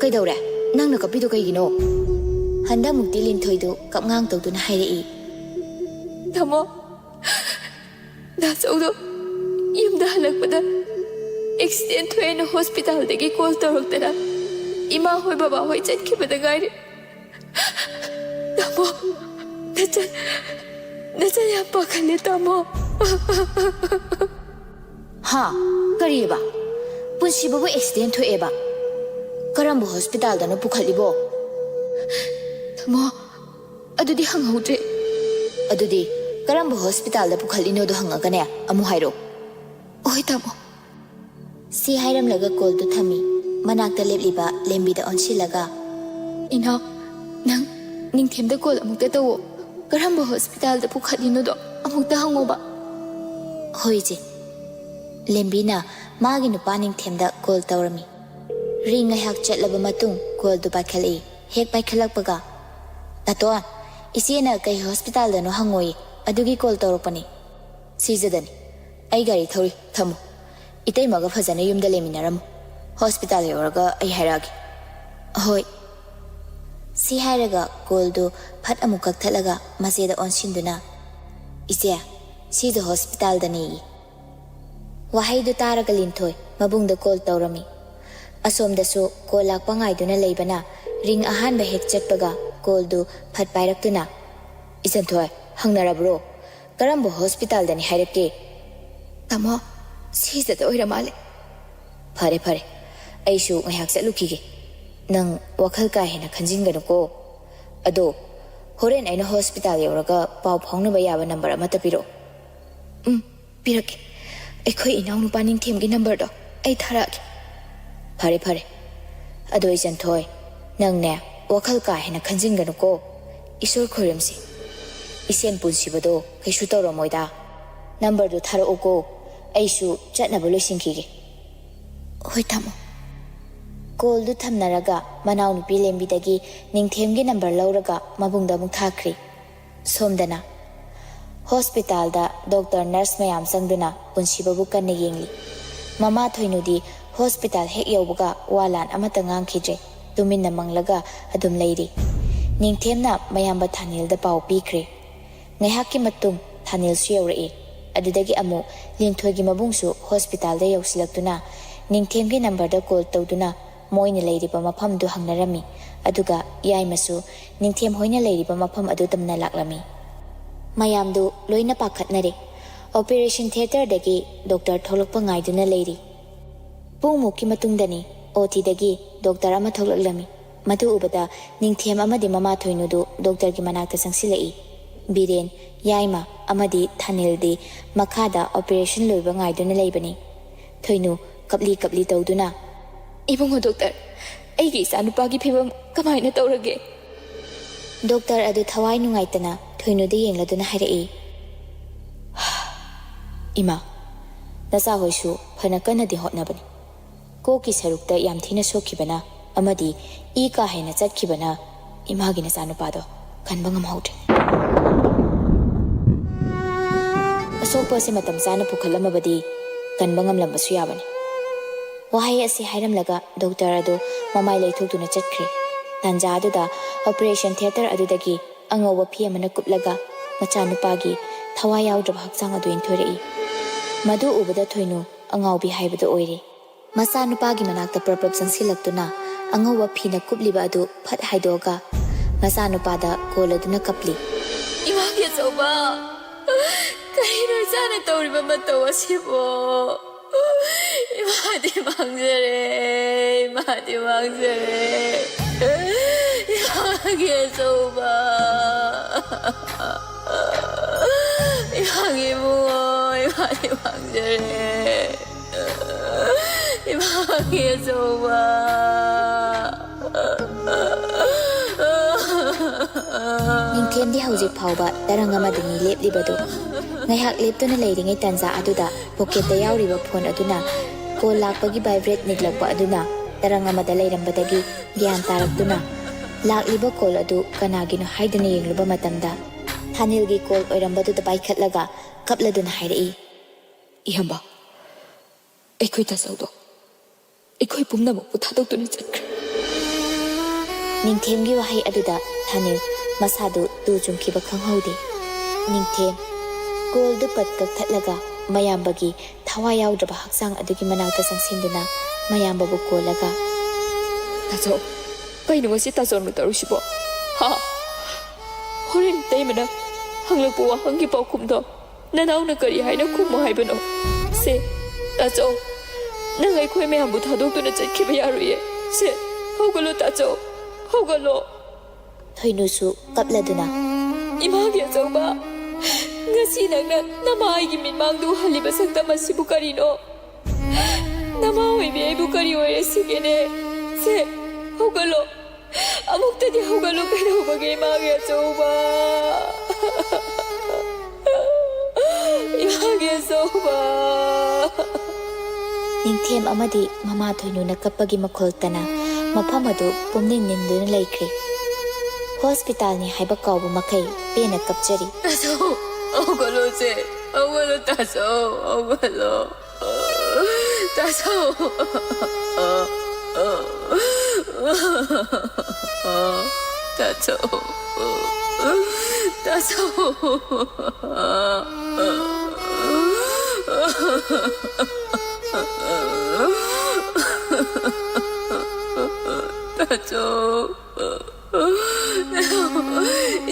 ꯀꯩꯗꯧꯔꯦ? ꯅꯪꯅ ꯀꯞꯄꯤꯗꯣ ꯀꯩꯒꯤꯅꯣ?" ꯍꯟꯗꯛꯃꯨꯛꯇꯤ ꯂꯤꯟꯊꯣꯏꯗꯨ ꯀꯞꯉꯥꯡ ꯇꯧꯗꯨꯅ ꯍꯥꯏꯔꯛꯏ꯫ "ꯇꯥꯃꯣ, ꯗꯥꯆꯧꯗꯣ ꯌꯨꯝꯗ ꯍꯜꯂꯛꯄꯗ ꯑꯦꯛꯁꯤꯗꯦꯟ ꯊꯣꯛꯑꯦꯅ ꯍꯣꯁꯄꯤꯇꯥꯜꯗꯒꯤ ꯀꯣꯜ ꯇꯧꯔꯛꯇꯅ ꯏꯃꯥ ꯍꯣꯏ ꯕꯕꯥ ꯍꯣꯏ ꯆꯠꯈꯤꯕꯗ ꯉꯥꯏꯔꯤ꯫ ꯇꯥꯃꯣ, ꯅꯆꯟ, ꯅꯆꯟ ꯌꯥꯝ ꯄꯥꯈꯠꯂꯦ ꯇꯥꯃꯣ꯫" "ꯍꯥ? ꯀꯔꯤꯑꯕ? ꯄꯨꯟꯁꯤꯕꯕꯨ ꯑꯦꯛꯁꯤꯗꯦꯟ ꯊꯣꯛꯑꯦꯕ? ꯀꯔꯝꯕ ꯍꯣꯁꯄꯤꯇꯥꯜꯗꯅꯣ ꯄꯨꯈꯠꯂꯤꯕꯣ? ꯊꯃꯣ, ꯑꯗꯨꯗꯤ ꯍꯪꯍꯧꯗ꯭ꯔꯦ꯫ ꯑꯗꯨꯗꯤ ꯀꯔꯝꯕ ꯍꯣꯁꯄꯤꯇꯥꯜꯗ ꯄꯨꯈꯠꯂꯤꯅꯣꯗꯣ ꯍꯪꯉꯒꯅꯦ ꯑꯃꯨꯛ ꯍꯥꯏꯔꯛꯑꯣ꯫ ꯍꯣꯏ ꯊꯃꯣ꯫ ꯁꯤ ꯍꯥꯏꯔꯝꯂꯒ ꯀꯣꯜꯗꯨ ꯊꯝꯃꯤ꯫ ꯃꯅꯥꯛꯇ ꯂꯦꯞꯂꯤꯕ ꯂꯦꯝꯕꯤꯗ ꯑꯣꯟꯁꯤꯜꯂꯒ, "ꯏꯅꯥꯎ, ꯅꯪ ꯅꯤꯡꯊꯦꯝꯗ ꯀꯣꯜ ꯑꯃꯨꯛꯇ ꯇꯧꯋꯣ꯫ ꯀꯔꯝꯕ ꯍꯣꯁꯄꯤꯇꯥꯜꯗ ꯄꯨꯈꯠꯂꯤꯅꯣꯗꯣ ꯑꯃꯨꯛꯇ ꯍꯪꯉꯣꯕ꯫" "ꯍꯣꯏ ꯏꯆꯦ꯫" ꯂꯦꯝꯕꯤꯅ ꯃꯥꯒꯤ ꯅꯨꯄꯥ ꯅꯤꯡꯊꯦꯝꯗ ꯀꯣꯜ ꯇꯧꯔꯝꯃꯤ꯫ ꯔꯤꯡ ꯉꯥꯏꯍꯥꯛ ꯆꯠꯂꯕ ꯃꯇꯨꯡ ꯀꯣꯜꯗꯨ ꯄꯥꯏꯈꯠꯂꯛꯏ꯫ ꯍꯦꯛ ꯄꯥꯏꯈꯠꯂꯛꯄꯒ, "ꯇꯥꯇꯣꯟ, ꯏꯆꯦꯅ ꯀꯩ ꯍꯣꯁꯄꯤꯇꯥꯜꯗꯅꯣ ꯍꯪꯉꯣꯌꯦ, ꯑꯗꯨꯒꯤ ꯀꯣꯜ ꯇꯧꯔꯛꯄꯅꯤ꯫" "ꯁꯤꯖꯗꯅꯤ꯫ ꯑꯩ ꯒꯥꯔꯤ ꯊꯧꯔꯤ, ꯊꯝꯃꯨ꯫ ꯏꯇꯩꯃꯒ ꯐꯖꯅ ꯌꯨꯝꯗ ꯂꯩꯃꯤꯟꯅꯔꯝꯃꯨ꯫ ꯍꯣꯁꯄꯤꯇꯥꯜ ꯌꯧꯔꯒ ꯑꯩ ꯍꯥꯏꯔꯛꯑꯒꯦ꯫" "ꯍꯣꯏ꯫" ꯁꯤ ꯍꯥꯏꯔꯒ ꯀꯣꯜꯗꯨ ꯐꯠ ꯑꯃꯨꯛ ꯀꯛꯊꯠꯂꯒ ꯃꯆꯦꯗ ꯑꯣꯟꯁꯤꯟꯗꯨꯅ, "ꯏꯆꯦ, ꯁꯤꯖ ꯍꯣꯁꯄꯤꯇꯥꯜꯗꯅꯦꯌꯦ꯫" ꯋꯥꯍꯩꯗꯨ ꯇꯥꯔꯒ ꯂꯤꯟꯊꯣꯏ ꯃꯕꯨꯡꯗ ꯀꯣꯜ ꯇꯧꯔꯝꯃꯤ꯫ ꯑꯁꯣꯝꯗꯁꯨ ꯀꯣꯜ ꯂꯥꯛꯄ ꯉꯥꯏꯗꯨꯅ ꯂꯩꯕꯅ ꯔꯤꯡ ꯑꯍꯥꯟꯕ ꯍꯦꯛ ꯆꯠꯄꯒ ꯀꯣꯜꯗꯨ ꯐꯠ ꯄꯥꯏꯔꯛꯇꯨꯅ, "ꯏꯆꯟꯊꯣꯏ, ꯍꯪꯅꯔꯕ꯭ꯔꯣ? ꯀꯔꯝꯕ ꯍꯣꯁꯄꯤꯇꯥꯜꯗꯅꯤ ꯍꯥꯏꯔꯛꯀꯦ?" "ꯇꯥꯃꯣ, ꯁꯤꯖꯗ ꯑꯣꯏꯔ ꯃꯥꯜꯂꯦ꯫" "ꯐꯔꯦ, ꯐꯔꯦ꯫ ꯑꯩꯁꯨ ꯉꯥꯏꯍꯥꯛ ꯆꯠꯂꯨꯈꯤꯒꯦ꯫ ꯅꯪ ꯋꯥꯈꯜ ꯀꯥ ꯍꯦꯟꯅ ꯈꯟꯖꯤꯟꯒꯅꯨꯀꯣ꯫ ꯑꯗꯣ, ꯍꯣꯔꯦꯟ ꯑꯩꯅ ꯍꯣꯁꯄꯤꯇꯥꯜ ꯌꯧꯔꯒ ꯄꯥꯎ ꯐꯥꯎꯅꯕ ꯌꯥꯕ ꯅꯝꯕꯔ ꯑꯃꯠꯇ ꯄꯤꯔꯛꯑꯣ꯫" "ꯎꯝ, ꯄꯤꯔꯛꯀꯦ꯫ ꯑꯩꯈꯣꯏ ꯏꯅꯥꯎꯅꯨꯄꯥ ꯅꯤꯡꯊꯦꯝꯒꯤ ꯅꯝꯕꯔꯗꯣ ꯑꯩ ꯊꯥꯔꯛꯑꯒꯦ꯫" "ꯐꯔꯦ, ꯐꯔꯦ꯫ ꯑꯗꯣ ꯏꯆꯟꯊꯣꯏ, ꯅꯪꯅꯦ ꯋꯥꯈꯜ ꯀꯥ ꯍꯦꯟꯅ ꯈꯟꯖꯤꯟꯒꯅꯨꯀꯣ꯫ ꯏꯁꯣꯔ ꯈꯣꯏꯔꯝꯁꯤ꯫ ꯏꯁꯦꯟ ꯄꯨꯟꯁꯤꯕꯗꯣ ꯀꯩꯁꯨ ꯇꯧꯔꯝꯃꯣꯏꯗ꯫ ꯅꯝꯕꯔꯗꯨ ꯊꯥꯔꯛꯎꯀꯣ꯫ ꯑꯩꯁꯨ ꯆꯠꯅꯕ ꯂꯣꯏꯁꯤꯟꯈꯤꯒꯦ꯫" "ꯍꯣꯏ, ꯊꯝꯃꯣ꯫" ꯀꯣꯜꯗꯨ ꯊꯝꯅꯔꯒ ꯃꯅꯥꯎꯅꯨꯄꯤ ꯂꯦꯝꯕꯤꯗꯒꯤ ꯅꯤꯡꯊꯦꯝꯒꯤ ꯅꯝꯕꯔ ꯂꯧꯔꯒ ꯃꯕꯨꯡꯗ ꯑꯃꯨꯛ ꯊꯥꯈ꯭ꯔꯦ꯫ ꯁꯣꯝꯗꯅ ꯍꯣꯁꯄꯤꯇꯥꯜꯗ ꯗꯣꯛꯇꯔ, ꯅꯔꯁ ꯃꯌꯥꯝ ꯆꯪꯗꯨꯅ ꯄꯨꯟꯁꯤꯕꯕꯨ ꯀꯟꯅ ꯌꯦꯡꯂꯤ꯫ ꯃꯃꯥ ꯊꯣꯏꯅꯨꯗꯤ ꯍꯣꯁꯄꯤꯇꯥꯜ ꯍꯦꯛ ꯌꯧꯕꯒ ꯋꯥ ꯂꯥꯟ ꯑꯃꯠꯇ ꯉꯥꯡꯈꯤꯗ꯭ꯔꯦ꯫ ꯇꯨꯃꯤꯟꯅ ꯃꯪꯂꯒ ꯑꯗꯨꯝ ꯂꯩꯔꯤ꯫ ꯅꯤꯡꯊꯦꯝꯅ ꯃꯌꯥꯝꯕ ꯊꯥꯅꯤꯜꯗ ꯄꯥꯎ ꯄꯤꯈ꯭ꯔꯦ꯫ ꯉꯥꯏꯍꯥꯛꯀꯤ ꯃꯇꯨꯡ ꯊꯥꯅꯤꯜꯁꯨ ꯌꯧꯔꯛꯏ꯫ ꯑꯗꯨꯗꯒꯤ ꯑꯃꯨꯛ ꯂꯤꯟꯊꯣꯏꯒꯤ ꯃꯕꯨꯡꯁꯨ ꯍꯣꯁꯄꯤꯇꯥꯜꯗ ꯌꯧꯁꯤꯜꯂꯛꯇꯨꯅ ꯅꯤꯡꯊꯦꯝꯒꯤ ꯅꯝꯕꯔꯗ ꯀꯣꯜ ꯇꯧꯗꯨꯅ ꯃꯣꯏꯅ ꯂꯩꯔꯤꯕ ꯃꯐꯝꯗꯨ ꯍꯪꯅꯔꯝꯃꯤ꯫ ꯑꯗꯨꯒ ꯌꯥꯏꯃꯁꯨ ꯅꯤꯡꯊꯦꯝ ꯍꯣꯏꯅ ꯂꯩꯔꯤꯕ ꯃꯐꯝ ꯑꯗꯨ ꯇꯝꯅ ꯂꯥꯛꯂꯝꯃꯤ꯫ ꯃꯌꯥꯝꯗꯨ ꯂꯣꯏꯅ ꯄꯥꯈꯠꯅꯔꯦ꯫ ꯑꯣꯄꯦꯔꯦꯁꯟ ꯊꯤꯌꯦꯇꯔꯗꯒꯤ ꯗꯣꯛꯇꯔ ꯊꯣꯛꯂꯛꯄ ꯉꯥꯏꯗꯨꯅ ꯂꯩꯔꯤ꯫ ꯄꯨꯡꯃꯨꯛꯀꯤ ꯃꯇꯨꯡꯗꯅꯤ ꯑꯣ ꯇꯤꯗꯒꯤ ꯗꯣꯛꯇꯔ ꯑꯃ ꯊꯣꯛꯂꯛꯂꯝꯃꯤ꯫ ꯃꯗꯨ ꯎꯕꯗ ꯅꯤꯡꯊꯦꯝ ꯑꯃꯗꯤ ꯃꯃꯥ ꯊꯣꯏꯅꯨꯗꯨ ꯗꯣꯛꯇꯔꯒꯤ ꯃꯅꯥꯛꯇ ꯆꯪꯁꯤꯜꯂꯛꯏ꯫ ꯕꯤꯔꯦꯟ, ꯌꯥꯏꯃ ꯑꯃꯗꯤ ꯊꯥꯅꯤꯜꯗꯤ ꯃꯈꯥꯗ ꯑꯣꯄꯔꯦꯁꯟ ꯂꯣꯏꯕ ꯉꯥꯏꯗꯨꯅ ꯂꯩꯕꯅꯤ꯫ ꯊꯣꯏꯅꯨ ꯀꯞꯂꯤ ꯀꯞꯂꯤ ꯇꯧꯗꯨꯅ, "ꯏꯕꯨꯡꯉꯣ ꯗꯣꯛꯇꯔ, ꯑꯩꯒꯤ ꯏꯆꯥꯅꯨꯄꯥꯒꯤ ꯐꯤꯕꯝ ꯀꯃꯥꯏꯅ ꯇꯧꯔꯒꯦ?" ꯗꯣꯛꯇꯔ ꯑꯗꯨ ꯊꯋꯥꯏ ꯅꯨꯡꯉꯥꯏꯇꯅ ꯊꯣꯏꯅꯨꯗ ꯌꯦꯡꯂꯗꯨꯅ ꯍꯥꯏꯔꯛꯏ, "ꯏꯃꯥ, ꯅꯆꯥꯍꯣꯏꯁꯨ ꯐꯅ ꯀꯟꯅꯗꯤ ꯍꯣꯠꯅꯕꯅꯤ꯫ ꯀꯣꯛꯀꯤ ꯁꯔꯨꯛꯇ ꯌꯥꯝ ꯊꯤꯅ ꯁꯣꯛꯈꯤꯕꯅ ꯑꯃꯗꯤ ꯏ ꯀꯥ ꯍꯦꯟꯅ ꯆꯠꯈꯤꯕꯅ ꯏꯃꯥꯒꯤ ꯅꯆꯥꯅꯨꯄꯥꯗꯣ ꯀꯟꯕ ꯉꯝꯍꯧꯗ꯭ꯔꯦ꯫ ꯑꯁꯣꯛꯄ ꯑꯁꯤ ꯃꯇꯝ ꯆꯥꯅ ꯄꯨꯈꯠꯂꯝꯃꯕꯗꯤ ꯀꯟꯕ ꯉꯝꯂꯝꯕꯁꯨ ꯌꯥꯕꯅꯤ꯫" ꯋꯥꯍꯩ ꯑꯁꯤ ꯍꯥꯏꯔꯝꯂꯒ ꯗꯣꯛꯇꯔ ꯑꯗꯨ ꯃꯃꯥꯏ ꯂꯩꯊꯣꯛꯇꯨꯅ ꯆꯠꯈ꯭ꯔꯦ꯫ ꯇꯥꯟꯖꯥ ꯑꯗꯨꯗ ꯑꯣꯄꯔꯦꯁꯟ ꯊꯤꯌꯦꯇꯔ ꯑꯗꯨꯗꯒꯤ ꯑꯉꯧꯕ ꯐꯤ ꯑꯃꯅ ꯀꯨꯞꯂꯒ ꯃꯆꯥꯅꯨꯄꯥꯒꯤ ꯊꯋꯥꯏ ꯌꯥꯎꯗ꯭ꯔꯕ ꯍꯛꯆꯥꯡ ꯑꯗꯨ ꯏꯟꯊꯣꯔꯛꯏ꯫ ꯃꯗꯨ ꯎꯕꯗ ꯊꯣꯏꯅꯨ ꯑꯉꯥꯎꯕꯤ ꯍꯥꯏꯕꯗꯨ ꯑꯣꯏꯔꯦ꯫ ꯃꯆꯥꯅꯨꯄꯥꯒꯤ ꯃꯅꯥꯛꯇ ꯄ꯭ꯔꯞ ꯄ꯭ꯔꯞ ꯆꯪꯁꯤꯜꯂꯛꯇꯨꯅ ꯑꯉꯧꯕ ꯐꯤꯅ ꯀꯨꯞꯂꯤꯕ ꯑꯗꯨ ꯐꯠ ꯍꯥꯏꯗꯣꯛꯑꯒ ꯃꯆꯥꯅꯨꯄꯥꯗ ꯀꯣꯜ ꯑꯗꯨꯅ ꯀꯞꯂꯤ꯫ "ꯏꯃꯥꯒꯤ ꯑꯆꯧꯕ, ꯀꯔꯤꯅꯣ ꯏꯆꯥꯅ ꯇꯧꯔꯤꯕ ꯃꯇꯧ ꯑꯁꯤꯕꯣ? ꯏꯃꯥꯗꯤ ꯃꯥꯡꯖꯔꯦ, ꯏꯃꯥꯗꯤ ꯃꯥꯡꯖꯔꯦ꯫ ꯏꯃꯥꯒꯤ ꯑꯆꯧꯕ, ꯏꯃꯥꯒꯤ ꯏꯕꯨꯡꯉꯣ, ꯏꯃꯥꯗꯤ ꯃꯥꯡꯖꯔꯦ꯫ ꯏꯃꯥꯒꯤ ꯑꯆꯧꯕ꯫" ꯅꯤꯡꯊꯦꯝꯗꯤ ꯍꯧꯖꯤꯛ ꯐꯥꯎꯕ ꯇꯔꯪ ꯑꯃꯗꯅꯤ ꯂꯦꯞꯂꯤꯕꯗꯨ꯫ ꯉꯥꯏꯍꯥꯛ ꯂꯦꯞꯇꯨꯅ ꯂꯩꯔꯤꯉꯩ ꯇꯥꯟꯖꯥ ꯑꯗꯨꯗ ꯄꯣꯀꯦꯠꯇ ꯌꯥꯎꯔꯤꯕ ꯐꯣꯟ ꯑꯗꯨꯅ ꯀꯣꯜ ꯂꯥꯛꯄꯒꯤ ꯚꯥꯏꯕ꯭ꯔꯦꯠ ꯅꯤꯛꯂꯛꯄ ꯑꯗꯨꯅ ꯇꯔꯪ ꯑꯃꯗ ꯂꯩꯔꯝꯕꯗꯒꯤ ꯒ꯭ꯌꯥꯟ ꯇꯥꯔꯛꯇꯨꯅ ꯂꯥꯛꯂꯤꯕ ꯀꯣꯜ ꯑꯗꯨ ꯀꯅꯥꯒꯤꯅꯣ ꯍꯥꯏꯗꯨꯅ ꯌꯦꯡꯂꯨꯕ ꯃꯇꯝꯗ ꯊꯥꯅꯤꯜꯒꯤ ꯀꯣꯜ ꯑꯣꯏꯔꯝꯕꯗꯨꯗ ꯄꯥꯏꯈꯠꯂꯒ ꯀꯞꯂꯗꯨꯅ ꯍꯥꯏꯔꯛꯏ, "ꯏꯌꯥꯝꯕ, ꯑꯩꯈꯣꯏ ꯇꯥꯆꯧꯗꯣ ꯑꯩꯈꯣꯏ ꯄꯨꯝꯅꯃꯛꯄꯨ ꯊꯥꯗꯣꯛꯇꯨꯅ ꯆꯠꯈ꯭ꯔꯦ꯫" ꯅꯤꯡꯊꯦꯝꯒꯤ ꯋꯥꯍꯩ ꯑꯗꯨꯗ ꯊꯥꯅꯤꯜ ꯃꯁꯥꯗꯨ ꯇꯨ ꯆꯨꯡꯈꯤꯕ ꯈꯪꯍꯧꯗꯦ꯫ ꯅꯤꯡꯊꯦꯝ ꯀꯣꯜꯗꯨ ꯄꯠ ꯀꯛꯊꯠꯂꯒ ꯃꯌꯥꯝꯕꯒꯤ ꯊꯋꯥꯏ ꯌꯥꯎꯗ꯭ꯔꯕ ꯍꯛꯆꯥꯡ ꯑꯗꯨꯒꯤ ꯃꯅꯥꯛꯇ ꯆꯪꯁꯤꯟꯗꯨꯅ ꯃꯌꯥꯝꯕꯕꯨ ꯀꯣꯜꯂꯒ, "ꯇꯥꯆꯧ, ꯀꯩꯅꯣ ꯉꯁꯤ ꯇꯥꯆꯧꯅ ꯇꯧꯔꯤꯁꯤꯕꯣ? ꯍꯥ? ꯍꯣꯔꯦꯟ ꯏꯇꯩꯃꯅ ꯍꯪꯂꯛꯄ ꯋꯥꯍꯪꯒꯤ ꯄꯥꯎꯈꯨꯝꯗꯣ ꯅꯅꯥꯎꯅ ꯀꯔꯤ ꯍꯥꯏꯅ ꯈꯨꯝꯃꯣ ꯍꯥꯏꯕꯅꯣ? ꯁꯦ, ꯇꯥꯆꯧ, ꯅꯪ ꯑꯩꯈꯣꯏ ꯃꯌꯥꯝꯕꯨ ꯊꯥꯗꯣꯛꯇꯨꯅ ꯆꯠꯈꯤꯕ ꯌꯥꯔꯣꯏꯌꯦ꯫ ꯁꯦ, ꯍꯧꯒꯠꯂꯣ ꯇꯥꯆꯧ, ꯍꯧꯒꯠꯂꯣ꯫ ꯊꯣꯏꯅꯨꯁꯨ ꯀꯞꯂꯗꯨꯅ, "ꯏꯃꯥꯒꯤ ꯑꯆꯧꯕ, ꯉꯁꯤ ꯅꯪꯅ ꯅꯃꯥ ꯑꯩꯒꯤ ꯃꯤꯠꯃꯥꯡꯗ ꯎꯍꯜꯂꯤꯕ ꯁꯛꯇꯝ ꯑꯁꯤꯕꯨ ꯀꯔꯤꯅꯣ? ꯅꯃꯥ ꯑꯣꯏꯕꯤ ꯑꯩꯕꯨ ꯀꯔꯤ ꯑꯣꯏꯔꯦ ꯁꯤꯒꯦꯅꯦ? ꯁꯦ, ꯍꯧꯒꯠꯂꯣ, ꯑꯃꯨꯛꯇꯗꯤ ꯍꯧꯒꯠꯂꯣ, ꯀꯩꯗꯧꯕꯒꯦ ꯏꯃꯥꯒꯤ ꯑꯆꯧꯕ?" ꯏꯃꯥꯒꯤ ꯑꯆꯧꯕ꯫ ꯅꯤꯡꯊꯦꯝ ꯑꯃꯗꯤ ꯃꯃꯥ ꯊꯣꯏꯅꯨꯅ ꯀꯞꯄꯒꯤ ꯃꯈꯣꯜꯇꯅ ꯃꯐꯝ ꯑꯗꯨ ꯄꯨꯝꯅꯤꯟ ꯅꯤꯟꯗꯨꯅ ꯂꯩꯈ꯭ꯔꯦ꯫ ꯍꯣꯁꯄꯤꯇꯥꯜꯅꯤ ꯍꯥꯏꯕ ꯀꯥꯎꯕ ꯃꯈꯩ ꯄꯦꯟꯅ ꯀꯞꯆꯔꯤ꯫ ꯇꯥꯆꯧ, ꯍꯧꯒꯠꯂꯣꯁꯦ, ꯍꯧꯒꯠꯂꯣ ꯇꯥꯆꯧ, ꯍꯧꯒꯠꯂꯣ꯫ ꯇꯥꯆꯧ꯫ ꯇꯥꯆꯧ꯫ ꯇꯥꯆꯧ꯫ ꯇꯥꯆꯧ꯫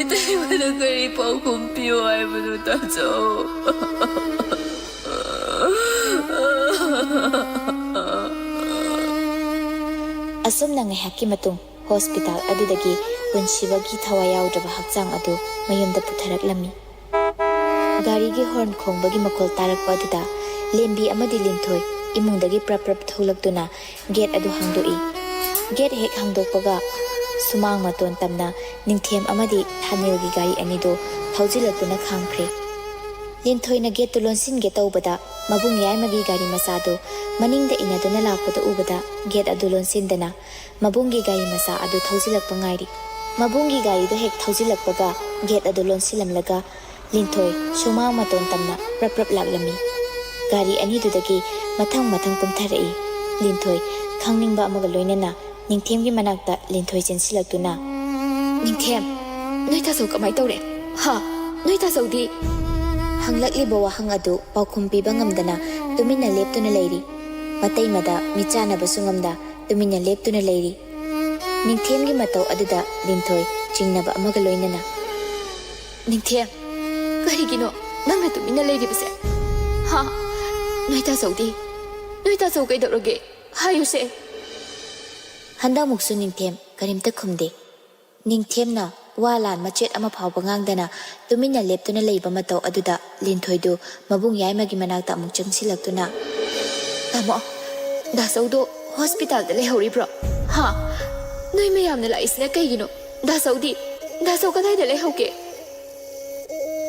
ꯏꯇꯩꯃꯅ ꯀꯔꯤ ꯄꯥꯎꯈꯨꯝ ꯄꯤꯌꯨ ꯍꯥꯏꯕꯅꯣ, ꯇꯥꯆꯧ? ꯑꯁꯨꯝꯅ ꯉꯥꯏꯍꯥꯛꯀꯤ ꯃꯇꯨꯡ ꯍꯣꯁꯄꯤꯇꯥꯜ ꯑꯗꯨꯗꯒꯤ ꯄꯨꯟꯁꯤꯕꯒꯤ ꯊꯋꯥꯏ ꯌꯥꯎꯗ꯭ꯔꯕ ꯍꯛꯆꯥꯡ ꯑꯗꯨ ꯃꯌꯨꯝꯗ ꯄꯨꯊꯔꯛꯂꯝꯃꯤ꯫ ꯒꯥꯔꯤꯒꯤ ꯍꯣꯔꯟ ꯈꯣꯡꯕꯒꯤ ꯃꯈꯣꯜ ꯇꯥꯔꯛꯄ ꯑꯗꯨꯗ ꯂꯦꯝꯕꯤ ꯑꯃꯗꯤ ꯂꯤꯟꯊꯣꯏ ꯏꯃꯨꯡꯗꯒꯤ ꯄ꯭ꯔꯞ ꯄ꯭ꯔꯞ ꯊꯣꯛꯂꯛꯇꯨꯅ ꯒꯦꯠ ꯑꯗꯨ ꯍꯥꯡꯗꯣꯛꯏ꯫ ꯒꯦꯠ ꯍꯦꯛ ꯍꯥꯡꯗꯣꯛꯄꯒ ꯁꯨꯃꯥꯡ ꯃꯇꯣꯟ ꯇꯝꯅ ꯅꯤꯡꯊꯦꯝ ꯑꯃꯗꯤ ꯊꯥꯅꯤꯜꯒꯤ ꯒꯥꯔꯤ ꯑꯅꯤꯗꯨ ꯊꯧꯖꯤꯜꯂꯛꯇꯨꯅ ꯈꯥꯝꯈ꯭ꯔꯦ꯫ ꯂꯤꯟꯊꯣꯏꯅ ꯒꯦꯠꯇꯨ ꯂꯣꯟꯁꯤꯟꯒꯦ ꯇꯧꯕꯗ ꯃꯕꯨꯡ ꯌꯥꯏꯃꯒꯤ ꯒꯥꯔꯤ ꯃꯆꯥꯗꯨ ꯃꯅꯤꯡꯗ ꯏꯟꯅꯗꯨꯅ ꯂꯥꯛꯄꯗꯨ ꯎꯕꯗ ꯒꯦꯠ ꯑꯗꯨ ꯂꯣꯟꯁꯤꯟꯗꯅ ꯃꯕꯨꯡꯒꯤ ꯒꯥꯔꯤ ꯃꯆꯥ ꯑꯗꯨ ꯊꯧꯖꯤꯜꯂꯛꯄ ꯉꯥꯏꯔꯤ꯫ ꯃꯕꯨꯡꯒꯤ ꯒꯥꯔꯤꯗꯨ ꯍꯦꯛ ꯊꯧꯖꯤꯜꯂꯛꯄꯒ ꯒꯦꯠ ꯑꯗꯨ ꯂꯣꯟꯁꯤꯜꯂꯝꯂꯒ ꯂꯤꯟꯊꯣꯏ ꯁꯨꯃꯥꯡ ꯃꯇꯣꯟ ꯇꯝꯅ ꯄ꯭ꯔꯞ ꯄ꯭ꯔꯞ ꯂꯥꯛꯂꯝꯃꯤ꯫ ꯒꯥꯔꯤ ꯑꯅꯤꯗꯨꯗꯒꯤ ꯃꯊꯪ ꯃꯊꯪ ꯀꯨꯝꯊꯔꯛꯏ꯫ ꯂꯤꯟꯊꯣꯏ ꯈꯪꯅꯤꯡꯕ ꯑꯃꯒ ꯂꯣꯏꯅꯅ ꯅꯤꯡꯊꯦꯝꯒꯤ ꯃꯅꯥꯛꯇ ꯂꯤꯟꯊꯣꯏ ꯆꯦꯟꯁꯤꯜꯂꯛꯇꯨꯅ, "ꯅꯤꯡꯊꯦꯝ, ꯅꯣꯏ ꯇꯥꯆꯧ ꯀꯃꯥꯏ ꯇꯧꯔꯦ? ꯍꯥ? ꯅꯣꯏ ꯇꯥꯆꯧꯗꯤ?" ꯍꯪꯂꯛꯂꯤꯕ ꯋꯥꯍꯪ ꯑꯗꯨ ꯄꯥꯎꯈꯨꯝ ꯄꯤꯕ ꯉꯝꯗꯅ ꯇꯨꯃꯤꯟꯅ ꯂꯦꯞꯇꯨꯅ ꯂꯩꯔꯤ꯫ ꯃꯇꯩ ꯃꯗ ꯃꯤꯠ ꯆꯥꯟꯅꯕꯁꯨ ꯉꯝꯗ ꯇꯨꯃꯤꯟꯅ ꯂꯦꯞꯇꯨꯅ ꯂꯩꯔꯤ꯫ ꯅꯤꯡꯊꯦꯝꯒꯤ ꯃꯇꯧ ꯑꯗꯨꯗ ꯂꯤꯟꯊꯣꯏ ꯆꯤꯡꯅꯕ ꯑꯃꯒ ꯂꯣꯏꯅꯅ, "ꯅꯤꯡꯊꯦꯝ, ꯀꯔꯤꯒꯤꯅꯣ ꯅꯪꯅ ꯇꯨꯃꯤꯟꯅ ꯂꯩꯔꯤꯕꯁꯦ? ꯍꯥ? ꯅꯣꯏ ꯇꯥꯆꯧꯗꯤ?" ꯅꯣꯏ ꯇꯥꯆꯧ ꯀꯩꯗꯧꯔꯒꯦ? ꯍꯥꯏꯌꯨꯁꯦ꯫ ꯍꯟꯗꯛꯃꯨꯛꯁꯨ ꯅꯤꯡꯊꯦꯝ ꯀꯔꯤꯝꯇ ꯈꯨꯝꯗꯦ꯫ ꯅꯤꯡꯊꯦꯝꯅ ꯋꯥ ꯂꯥꯟ ꯃꯆꯦꯠ ꯑꯃ ꯐꯥꯎꯕ ꯉꯥꯡꯗꯅ ꯇꯨꯃꯤꯟꯅ ꯂꯦꯞꯇꯨꯅ ꯂꯩꯕ ꯃꯇꯧ ꯑꯗꯨꯗ ꯂꯤꯟꯊꯣꯏꯗꯨ ꯃꯕꯨꯡ ꯌꯥꯏꯃꯒꯤ ꯃꯅꯥꯛꯇ ꯑꯃꯨꯛ ꯆꯪꯁꯤꯜꯂꯛꯇꯨꯅ, "ꯇꯥꯃꯣ, ꯗꯥꯆꯧꯗꯣ ꯍꯣꯁꯄꯤꯇꯥꯜꯗ ꯂꯩꯍꯧꯔꯤꯕ꯭ꯔꯣ? ꯍꯥ? ꯅꯣꯏ ꯃꯌꯥꯝꯅ ꯂꯥꯛꯏꯁꯤꯅ ꯀꯩꯒꯤꯅꯣ? ꯗꯥꯆꯧꯗꯤ? ꯗꯥꯆꯧ ꯀꯗꯥꯏꯗ ꯂꯩꯍꯧꯒꯦ?"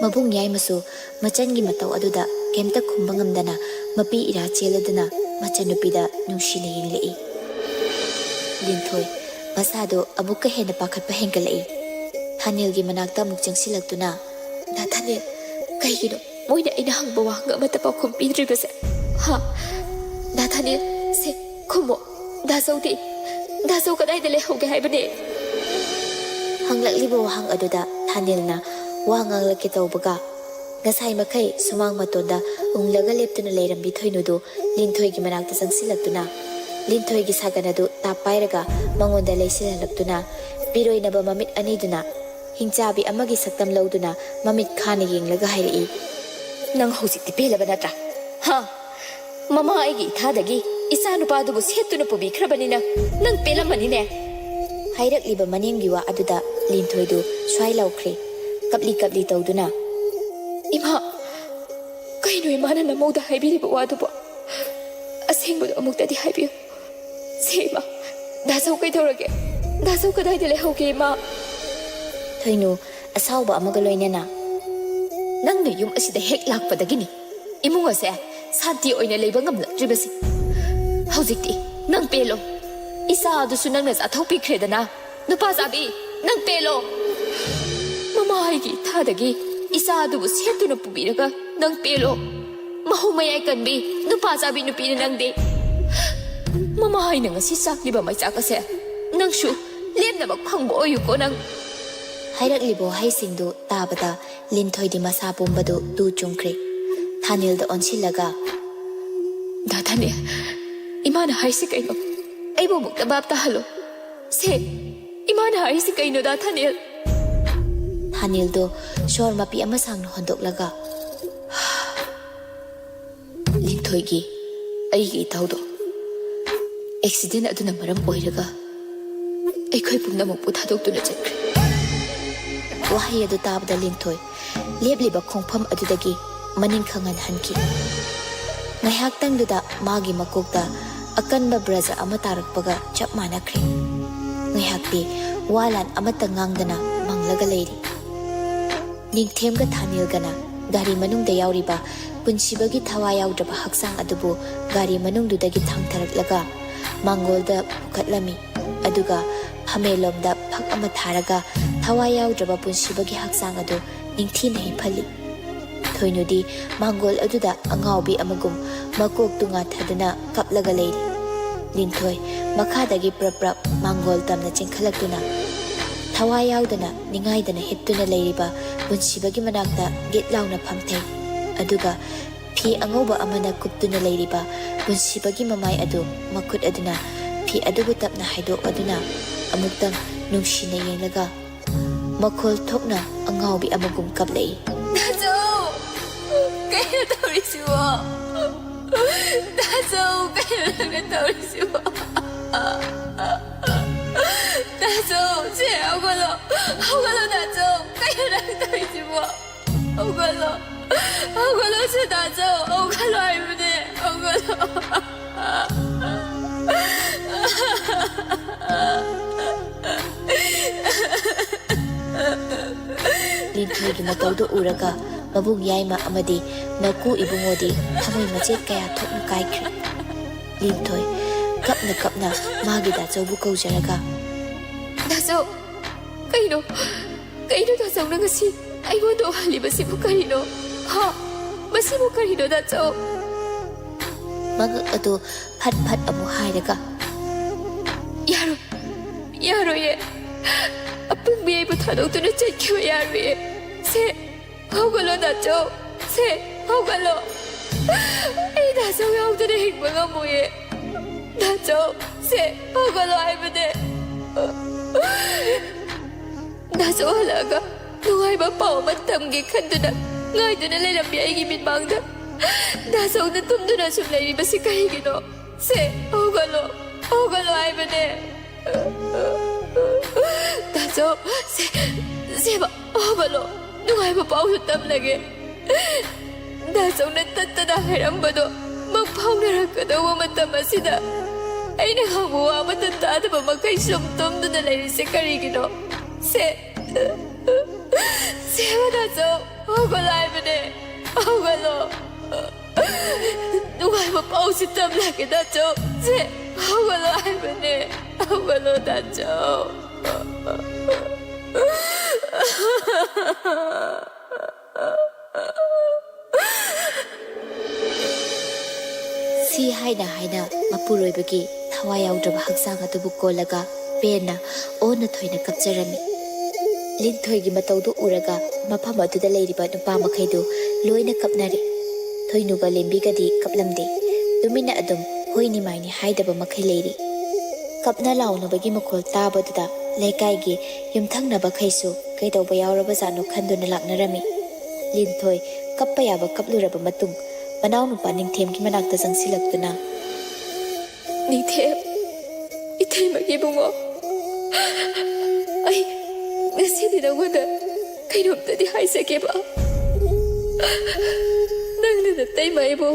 ꯃꯕꯨꯡ ꯌꯥꯏꯃꯁꯨ ꯃꯆꯟꯒꯤ ꯃꯇꯧ ꯑꯗꯨꯗ ꯀꯩꯝꯇ ꯈꯨꯝꯕ ꯉꯝꯗꯅ ꯃꯄꯤ ꯏꯔꯥ ꯆꯦꯜꯂꯗꯨꯅ ꯃꯆꯟꯅꯨꯄꯤꯗ ꯅꯨꯡꯁꯤꯅ ꯌꯦꯡꯂꯛꯏ꯫ ꯂꯤꯟꯊꯣꯏ ꯃꯁꯥꯗꯣ ꯑꯃꯨꯛꯀ ꯍꯦꯟꯅ ꯄꯥꯈꯠꯄ ꯍꯦꯟꯒꯠꯂꯛꯏ꯫ ꯊꯥꯅꯦꯜꯒꯤ ꯃꯅꯥꯛꯇ ꯑꯃꯨꯛ ꯆꯪꯁꯤꯜꯂꯛꯇꯨꯅ, "ꯗꯥ ꯊꯥꯅꯦꯜ, ꯀꯩꯒꯤꯅꯣ ꯃꯣꯏꯅ ꯑꯩꯅ ꯍꯪꯕ ꯋꯥꯍꯪ ꯑꯃꯠꯇ ꯄꯥꯎꯈꯨꯝ ꯄꯤꯗ꯭ꯔꯤꯕꯁꯦ? ꯍꯥ? ꯗꯥ ꯊꯥꯅꯦꯜ, ꯁꯦ, ꯈꯨꯝꯃꯣ꯫ ꯗꯥꯆꯧꯗꯤ? ꯗꯥꯆꯧ ꯀꯗꯥꯏꯗ ꯂꯩꯍꯧꯒꯦ ꯍꯥꯏꯕꯅꯦ?" ꯍꯪꯂꯛꯂꯤꯕ ꯋꯥꯍꯪ ꯑꯗꯨꯗ ꯊꯥꯅꯦꯜꯅ ꯋꯥ ꯉꯥꯡꯂꯛꯀꯦ ꯇꯧꯕꯒ, ꯉꯁꯥꯏ ꯃꯈꯩ ꯁꯨꯃꯥꯡ ꯃꯇꯣꯟꯗ ꯎꯪꯂꯒ ꯂꯦꯞꯇꯨꯅ ꯂꯩꯔꯝꯕꯤ ꯊꯣꯏꯅꯨꯗꯨ ꯂꯤꯟꯊꯣꯏꯒꯤ ꯃꯅꯥꯛꯇ ꯆꯪꯁꯤꯜꯂꯛꯇꯨꯅ, ꯂꯤꯟꯊꯣꯏꯒꯤ ꯁꯥꯒꯟ ꯑꯗꯨ ꯇꯥꯞ ꯄꯥꯏꯔꯒ ꯃꯉꯣꯟꯗ ꯂꯩꯁꯤꯜꯍꯜꯂꯛꯇꯨꯅ, ꯄꯤꯔꯣꯏꯅꯕ ꯃꯃꯤꯠ ꯑꯅꯤꯗꯨꯅ ꯍꯤꯡꯆꯥꯕꯤ ꯑꯃꯒꯤ ꯁꯛꯇꯝ ꯂꯧꯗꯨꯅ ꯃꯃꯤꯠ ꯈꯥꯅ ꯌꯦꯡꯂꯒ ꯍꯥꯏꯔꯛꯏ, "ꯅꯪ ꯍꯧꯖꯤꯛꯇꯤ ꯄꯦꯜꯂꯕ ꯅꯠꯇ꯭ꯔꯥ? ꯍꯥ? ꯃꯃꯥ ꯑꯩꯒꯤ ꯏꯊꯥꯗꯒꯤ ꯏꯆꯥ ꯅꯨꯄꯥꯗꯨꯕꯨ ꯁꯦꯠꯇꯨꯅ ꯄꯨꯕꯤꯈ꯭ꯔꯕꯅꯤꯅ ꯅꯪ ꯄꯦꯜꯂꯝꯃꯅꯤꯅꯦ?" ꯍꯥꯏꯔꯛꯂꯤꯕ ꯃꯅꯦꯝꯒꯤ ꯋꯥ ꯑꯗꯨꯗ ꯂꯤꯟꯊꯣꯏꯗꯨ ꯁ꯭ꯋꯥꯏ ꯂꯥꯎꯈ꯭ꯔꯦ꯫ ꯀꯞꯂꯤ ꯀꯞꯂꯤ ꯇꯧꯗꯨꯅ, "ꯏꯃꯥ, ꯀꯩꯅꯣ ꯏꯃꯥꯅ ꯅꯃꯧꯗ ꯍꯥꯏꯕꯤꯔꯤꯕ ꯋꯥꯗꯨꯕꯣ? ꯑꯁꯦꯡꯕꯗꯣ ꯑꯃꯨꯛꯇꯗꯤ ꯍꯥꯏꯕꯤꯌꯨ꯫ ꯁꯦ ꯏꯃꯥ, ꯗꯥꯆꯧ ꯀꯩꯗꯧꯔꯒꯦ? ꯗꯥꯆꯧ ꯀꯗꯥꯏꯗ ꯂꯩꯍꯧꯒꯦ ꯏꯃꯥ?" ꯊꯣꯏꯅꯨ ꯑꯁꯥꯎꯕ ꯑꯃꯒ ꯂꯣꯏꯅꯅ, "ꯅꯪꯅ ꯌꯨꯝ ꯑꯁꯤꯗ ꯍꯦꯛ ꯂꯥꯛꯄꯗꯒꯤꯅꯤ ꯏꯃꯨꯡ ꯑꯁꯦ ꯁꯥꯟꯇꯤ ꯑꯣꯏꯅ ꯂꯩꯕ ꯉꯝꯂꯛꯇ꯭ꯔꯤꯕꯁꯤ꯫ ꯍꯧꯖꯤꯛꯇꯤ ꯅꯪ ꯄꯦꯜꯂꯣ꯫ ꯏꯆꯥ ꯑꯗꯨꯁꯨ ꯅꯪꯅ ꯆꯥꯊꯣꯛꯄꯤꯈ꯭ꯔꯦꯗꯅ꯫ ꯅꯨꯄꯥ ꯆꯥꯕꯤ, ꯅꯪ ꯄꯦꯜꯂꯣ꯫ ꯃꯃꯥ ꯑꯩꯒꯤ ꯏꯊꯥꯗꯒꯤ ꯏꯆꯥ ꯑꯗꯨꯕꯨ ꯁꯦꯠꯇꯨꯅ ꯄꯨꯕꯤꯔꯒ ꯅꯪ ꯄꯦꯜꯂꯣ꯫ ꯃꯍꯧ ꯃꯌꯥꯏ ꯀꯟꯕꯤ ꯅꯨꯄꯥ ꯆꯥꯕꯤ ꯅꯨꯄꯤꯅꯤ ꯅꯪꯗꯤ꯫ ꯃꯃꯥ ꯑꯩꯅ ꯉꯁꯤ ꯆꯥꯛꯂꯤꯕ ꯃꯩꯆꯥꯛ ꯑꯁꯦ ꯅꯪꯁꯨ ꯂꯦꯝꯅꯃꯛ ꯐꯪꯕ ꯑꯣꯏꯌꯨꯀꯣ ꯅꯪ꯫" ꯍꯥꯏꯔꯛꯂꯤꯕ ꯋꯥꯍꯩꯁꯤꯡꯗꯨ ꯇꯥꯕꯗ ꯂꯤꯟꯊꯣꯏꯗꯤ ꯃꯁꯥ ꯄꯨꯝꯕꯗꯨ ꯇꯨ ꯆꯨꯡꯈ꯭ꯔꯦ꯫ ꯊꯥꯅꯦꯜꯗ ꯑꯣꯟꯁꯤꯜꯂꯒ, "ꯗꯥ ꯊꯥꯅꯦꯜ, ꯏꯃꯥꯅ ꯍꯥꯏꯁꯤ ꯀꯩꯅꯣ? ꯑꯩꯕꯨ ꯑꯃꯨꯛꯇ ꯚꯥꯞ ꯇꯥꯍꯜꯂꯣ꯫ ꯁꯦ, ꯏꯃꯥꯅ ꯍꯥꯏꯁꯤ ꯀꯩꯅꯣ, ꯗꯥ ꯊꯥꯅꯦꯜ?" ꯊꯥꯅꯦꯜꯗꯣ ꯁꯣꯔ ꯃꯄꯤ ꯑꯃ ꯁꯥꯡꯅ ꯍꯣꯟꯗꯣꯛꯂꯒ, ꯂꯤꯟꯊꯣꯏꯒꯤ ꯑꯩꯒꯤ ꯏꯇꯥꯎꯗꯣ ꯑꯦꯛꯁꯤꯗꯦꯟ ꯑꯗꯨꯅ ꯃꯔꯝ ꯑꯣꯏꯔꯒ ꯑꯩꯈꯣꯏ ꯄꯨꯝꯅꯃꯛꯄꯨ ꯊꯥꯗꯣꯛꯇꯨꯅ ꯆꯠꯈ꯭ꯔꯦ꯫ ꯋꯥꯍꯩ ꯑꯗꯨ ꯇꯥꯕꯗ ꯂꯤꯟꯊꯣꯏ ꯂꯦꯞꯂꯤꯕ ꯈꯣꯡꯐꯝ ꯑꯗꯨꯗꯒꯤ ꯃꯅꯤꯡ ꯈꯪꯍꯟ ꯍꯟꯈꯤ꯫ ꯉꯥꯏꯍꯥꯛꯇꯪꯗꯨꯗ ꯃꯥꯒꯤ ꯃꯀꯣꯛꯇ ꯑꯀꯟꯕ ꯕ꯭ꯔꯖ ꯑꯃ ꯇꯥꯔꯛꯄꯒ ꯆꯞ ꯃꯥꯟꯅꯈ꯭ꯔꯦ꯫ ꯉꯥꯏꯍꯥꯛꯇꯤ ꯋꯥ ꯂꯥꯟ ꯑꯃꯠꯇ ꯉꯥꯡꯗꯅ ꯃꯪꯂꯒ ꯂꯩꯔꯤ꯫ ꯅꯤꯡꯊꯦꯝꯒ ꯊꯥꯅꯤꯜꯒꯅ ꯒꯥꯔꯤ ꯃꯅꯨꯡꯗ ꯌꯥꯎꯔꯤꯕ ꯄꯨꯟꯁꯤꯕꯒꯤ ꯊꯋꯥꯏ ꯌꯥꯎꯗ꯭ꯔꯕ ꯍꯛꯆꯥꯡ ꯑꯗꯨꯕꯨ ꯒꯥꯔꯤ ꯃꯅꯨꯡꯗꯨꯗꯒꯤ ꯊꯥꯡꯊꯔꯛꯂꯒ ꯃꯥꯡꯒꯣꯜꯗ ꯄꯨꯈꯠꯂꯝꯃꯤ꯫ ꯑꯗꯨꯒ ꯐꯝꯃꯦꯟꯂꯣꯝꯗ ꯐꯛ ꯑꯃ ꯊꯥꯔꯒ ꯊꯋꯥꯏ ꯌꯥꯎꯗ꯭ꯔꯕ ꯄꯨꯟꯁꯤꯕꯒꯤ ꯍꯛꯆꯥꯡ ꯑꯗꯨ ꯅꯤꯡꯊꯤꯅ ꯍꯤꯞꯍꯜꯂꯤ꯫ ꯊꯣꯏꯅꯨꯗꯤ ꯃꯥꯡꯒꯣꯜ ꯑꯗꯨꯗ ꯑꯉꯥꯎꯕꯤ ꯑꯃꯒꯨꯝ ꯃꯀꯣꯛꯇꯨ ꯉꯥꯊꯗꯨꯅ ꯀꯞꯂꯒ ꯂꯩꯔꯤ꯫ ꯂꯤꯟꯊꯣꯏ ꯃꯈꯥꯗꯒꯤ ꯄ꯭ꯔꯞ ꯄ꯭ꯔꯞ ꯃꯥꯡꯒꯣꯜ ꯇꯝꯅ ꯆꯦꯟꯈꯠꯂꯛꯇꯨꯅ ꯊꯋꯥꯏ ꯌꯥꯎꯗꯅ ꯅꯤꯡꯉꯥꯏꯗꯅ ꯍꯤꯞꯇꯨꯅ ꯂꯩꯔꯤꯕ ꯄꯨꯟꯁꯤꯕꯒꯤ ꯃꯅꯥꯛꯇ ꯒꯤꯠ ꯂꯥꯎꯅ ꯐꯝꯊꯩ꯫ ꯑꯗꯨꯒ ꯐꯤ ꯑꯉꯧꯕ ꯑꯃꯅ ꯀꯨꯞꯇꯨꯅ ꯂꯩꯔꯤꯕ ꯄꯨꯟꯁꯤꯕꯒꯤ ꯃꯃꯥꯏ ꯑꯗꯨ ꯃꯈꯨꯠ ꯑꯗꯨꯅ ꯐꯤ ꯑꯗꯨꯕꯨ ꯇꯞꯅ ꯍꯥꯏꯗꯣꯛꯂꯗꯨꯅ ꯑꯃꯨꯛꯇꯪ ꯅꯨꯡꯁꯤꯅ ꯌꯦꯡꯂꯒ ꯃꯈꯣꯜ ꯊꯣꯛꯅ ꯑꯉꯥꯎꯕꯤ ꯑꯃꯒꯨꯝ ꯀꯞꯂꯛꯏ꯫ ꯗꯥꯆꯧ! ꯀꯩꯅꯣ ꯇꯧꯔꯤꯁꯤꯕꯣ? ꯗꯥꯆꯧ, ꯀꯩꯅꯣ ꯅꯪꯅ ꯇꯧꯔꯤꯁꯤꯕꯣ? ꯗꯥꯆꯧ, ꯁꯦ ꯍꯧꯒꯠꯂꯣ꯫ ꯍꯧꯒꯠꯂꯣ ꯗꯥꯆꯧ꯫ ꯀꯩꯅꯣ ꯅꯪ ꯇꯧꯔꯤꯁꯤꯕꯣ? ꯍꯧꯒꯠꯂꯣ꯫ ꯍꯧꯒꯠꯂꯣ ꯁꯦ ꯗꯥꯆꯧ꯫ ꯍꯧꯒꯠꯂꯣ ꯍꯥꯏꯕꯅꯦ꯫ ꯍꯧꯒꯠꯂꯣ꯫ ꯂꯤꯟꯊꯣꯏꯒꯤ ꯃꯇꯧꯗꯨ ꯎꯔꯒ ꯃꯕꯨꯡ ꯌꯥꯏꯃ ꯑꯃꯗꯤ ꯃꯀꯨ ꯏꯕꯨꯡꯉꯣꯗꯤ ꯊꯃꯣꯏ ꯃꯆꯦꯠ ꯀꯌꯥ ꯊꯣꯛꯅ ꯀꯥꯏꯈ꯭ꯔꯦ꯫ ꯂꯤꯟꯊꯣꯏ ꯀꯞꯅ ꯀꯞꯅ ꯃꯥꯒꯤ ꯗꯥꯆꯧꯕꯨ ꯀꯧꯖꯔꯒ, "ꯗꯥꯆꯧ, ꯀꯩꯅꯣ? ꯀꯩꯅꯣ ꯗꯥꯆꯧꯅ ꯉꯁꯤ ꯑꯩꯉꯣꯟꯗ ꯎꯍꯜꯂꯤꯕꯁꯤꯕꯨ ꯀꯔꯤꯅꯣ? ꯍꯥ? ꯃꯁꯤꯕꯨ ꯀꯔꯤꯅꯣ ꯗꯥꯆꯧ?" ꯃꯉꯛ ꯑꯗꯨ ꯐꯠ ꯐꯠ ꯑꯃꯨꯛ ꯍꯥꯏꯔꯒ, "ꯌꯥꯔꯣꯏ, ꯌꯥꯔꯣꯏꯌꯦ꯫ ꯑꯄꯪꯕꯤ ꯑꯩꯕꯨ ꯊꯥꯗꯣꯛꯇꯨꯅ ꯆꯠꯈꯤꯕ ꯌꯥꯔꯣꯏꯌꯦ꯫ ꯁꯦ, ꯍꯧꯒꯠꯂꯣ ꯗꯥꯆꯧ꯫ ꯁꯦ, ꯍꯧꯒꯠꯂꯣ꯫ ꯑꯩ ꯗꯥꯆꯧ ꯌꯥꯎꯗꯅ ꯍꯤꯡꯕ ꯉꯝꯃꯣꯏꯌꯦ꯫ ꯗꯥꯆꯧ, ꯁꯦ, ꯍꯧꯒꯠꯂꯣ ꯍꯥꯏꯕꯅꯦ꯫" ꯗꯥꯆꯧ ꯍꯜꯂꯛꯑꯒ ꯅꯨꯡꯉꯥꯏꯕ ꯄꯥꯎ ꯑꯃ ꯇꯝꯒꯦ ꯈꯟꯗꯨꯅ ꯉꯥꯏꯗꯨꯅ ꯂꯩꯔꯝꯃꯤ ꯑꯩꯒꯤ ꯃꯤꯠꯃꯥꯡꯗ꯫ ꯗꯥꯆꯧꯅ ꯇꯨꯝꯗꯨꯅ ꯁꯨꯝ ꯂꯩꯔꯤꯕꯁꯤ ꯀꯔꯤꯒꯤꯅꯣ? ꯁꯦ, ꯍꯧꯒꯠꯂꯣ, ꯍꯧꯒꯠꯂꯣ ꯍꯥꯏꯕꯅꯦ꯫ ꯗꯥꯆꯧ, ꯁꯦ, ꯁꯦꯕ, ꯍꯧꯒꯠꯂꯣ꯫ ꯅꯨꯡꯉꯥꯏꯕ ꯄꯥꯎꯁꯨ ꯇꯝꯂꯒꯦ꯫ ꯗꯥꯆꯧꯅ ꯇꯠꯇꯅ ꯍꯥꯏꯔꯝꯕꯗꯣ ꯃꯪ ꯐꯥꯎꯅꯔꯛꯀꯗꯧꯕ ꯃꯇꯝ ꯑꯁꯤꯗ ꯑꯩꯅ ꯉꯥꯡꯕ ꯋꯥ ꯑꯃꯠꯇ ꯇꯥꯗꯕ ꯃꯈꯩ ꯁꯨꯝ ꯇꯨꯝꯗꯨꯅ ꯂꯩꯔꯤꯁꯦ ꯀꯔꯤꯒꯤꯅꯣ? ꯁꯦ, ꯁꯦꯕ ꯗꯥꯆꯧ, ꯍꯧꯒꯠꯂꯣ ꯍꯥꯏꯕꯅꯦ꯫ ꯍꯧꯒꯠꯂꯣ꯫ ꯅꯨꯡꯉꯥꯏꯕ ꯄꯥꯎꯁꯤ ꯇꯝꯂꯒꯦ ꯗꯥꯆꯧ꯫ ꯁꯦ, ꯍꯧꯒꯠꯂꯣ ꯍꯥꯏꯕꯅꯦ꯫ ꯍꯧꯒꯠꯂꯣ ꯗꯥꯆꯧ꯫ ꯁꯤ ꯍꯥꯏꯅ ꯍꯥꯏꯅ ꯃꯄꯨꯔꯣꯏꯕꯒꯤ ꯊꯋꯥꯏ ꯌꯥꯎꯗ꯭ꯔꯕ ꯍꯛꯆꯥꯡ ꯑꯗꯨꯕꯨ ꯀꯣꯜꯂꯒ ꯄꯦꯟꯅ ꯑꯣꯟꯅ ꯊꯣꯏꯅ ꯀꯞꯆꯔꯝꯃꯤ꯫ ꯂꯤꯟꯊꯣꯏꯒꯤ ꯃꯇꯧꯗꯨ ꯎꯔꯒ ꯃꯐꯝ ꯑꯗꯨꯗ ꯂꯩꯔꯤꯕ ꯅꯨꯄꯥ ꯃꯈꯩꯗꯨ ꯂꯣꯏꯅ ꯀꯞꯅꯔꯦ꯫ ꯊꯣꯏꯅꯨꯒ ꯂꯦꯝꯕꯤꯒꯗꯤ ꯀꯞꯂꯝꯗꯦ꯫ ꯇꯨꯃꯤꯟꯅ ꯑꯗꯨꯝ ꯍꯣꯏꯅꯤ ꯃꯥꯏꯅꯤ ꯍꯥꯏꯗꯕ ꯃꯈꯩ ꯂꯩꯔꯤ꯫ ꯀꯞꯅ ꯂꯥꯎꯅꯕꯒꯤ ꯃꯈꯣꯜ ꯇꯥꯕꯗꯨꯗ ꯂꯩꯀꯥꯏꯒꯤ ꯌꯨꯝꯊꯪꯅꯕꯈꯩꯁꯨ ꯀꯩꯗꯧꯕ ꯌꯥꯎꯔꯕꯖꯥꯠꯅꯣ ꯈꯟꯗꯨꯅ ꯂꯥꯛꯅꯔꯝꯃꯤ꯫ ꯂꯤꯟꯊꯣꯏ ꯀꯞꯄ ꯌꯥꯕ ꯀꯞꯂꯨꯔꯕ ꯃꯇꯨꯡ ꯃꯅꯥꯎꯅꯨꯄꯥ ꯅꯤꯡꯊꯦꯝꯒꯤ ꯃꯅꯥꯛꯇ ꯆꯪꯁꯤꯜꯂꯛꯇꯨꯅ, "ꯅꯤꯡꯊꯦꯝ, ꯏꯇꯩꯃꯒꯤ ꯏꯕꯨꯡꯉꯣ, ꯑꯩ ꯉꯁꯤꯗꯤ ꯅꯉꯣꯟꯗ ꯀꯩꯅꯣꯝꯇꯗꯤ ꯍꯥꯏꯖꯒꯦꯕ꯫ ꯅꯪꯅ ꯅꯇꯩꯃ ꯑꯩꯕꯨ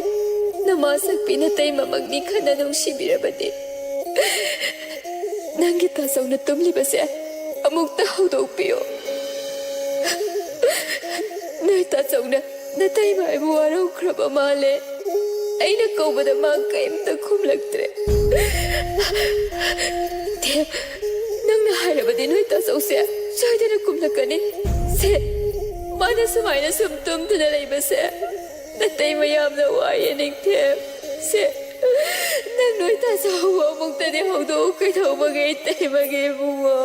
ꯅꯃꯥ ꯁꯛꯄꯤ ꯅꯇꯩꯃꯃꯛꯅꯤ ꯈꯟꯅ ꯅꯨꯡꯁꯤꯕꯤꯔꯕꯗꯤ, ꯅꯪꯒꯤ ꯇꯥꯆꯧꯅ ꯇꯨꯝꯂꯤꯕꯁꯦ ꯑꯃꯨꯛꯇ ꯍꯧꯗꯣꯛꯄꯤꯌꯨ꯫ ꯅꯣꯏ ꯇꯥꯆꯧꯅ ꯅꯇꯩꯃ ꯑꯩꯕꯨ ꯋꯥꯔꯧꯈ꯭ꯔꯕ ꯃꯥꯜꯂꯦ꯫ ꯑꯩꯅ ꯀꯧꯕꯗ ꯃꯥ ꯀꯩꯝꯇ ꯈꯨꯝꯂꯛꯇ꯭ꯔꯦ꯫ ꯅꯤꯡꯊꯦꯝ, ꯅꯪꯅ ꯍꯥꯏꯔꯕꯗꯤ ꯅꯣꯏ ꯇꯥꯆꯧꯁꯦ ꯁꯣꯏꯗꯅ ꯈꯨꯝꯂꯛꯀꯅꯤ꯫ ꯁꯦ, ꯃꯥꯅ ꯁꯨꯃꯥꯏꯅ ꯁꯨꯝ ꯇꯨꯝꯗꯨꯅ ꯂꯩꯕꯁꯦ ꯅꯇꯩꯃ ꯌꯥꯝꯅ ꯋꯥꯏꯌꯦ ꯅꯤꯡꯊꯦꯝ꯫ ꯁꯦ, ꯅꯪ ꯅꯣꯏ ꯇꯥꯆꯧ ꯑꯃꯨꯛꯇꯗꯤ ꯍꯧꯗꯣꯛꯎ ꯀꯩꯗꯧꯕꯒꯤ ꯏꯇꯩꯃꯒꯤ ꯏꯕꯨꯡꯉꯣ?"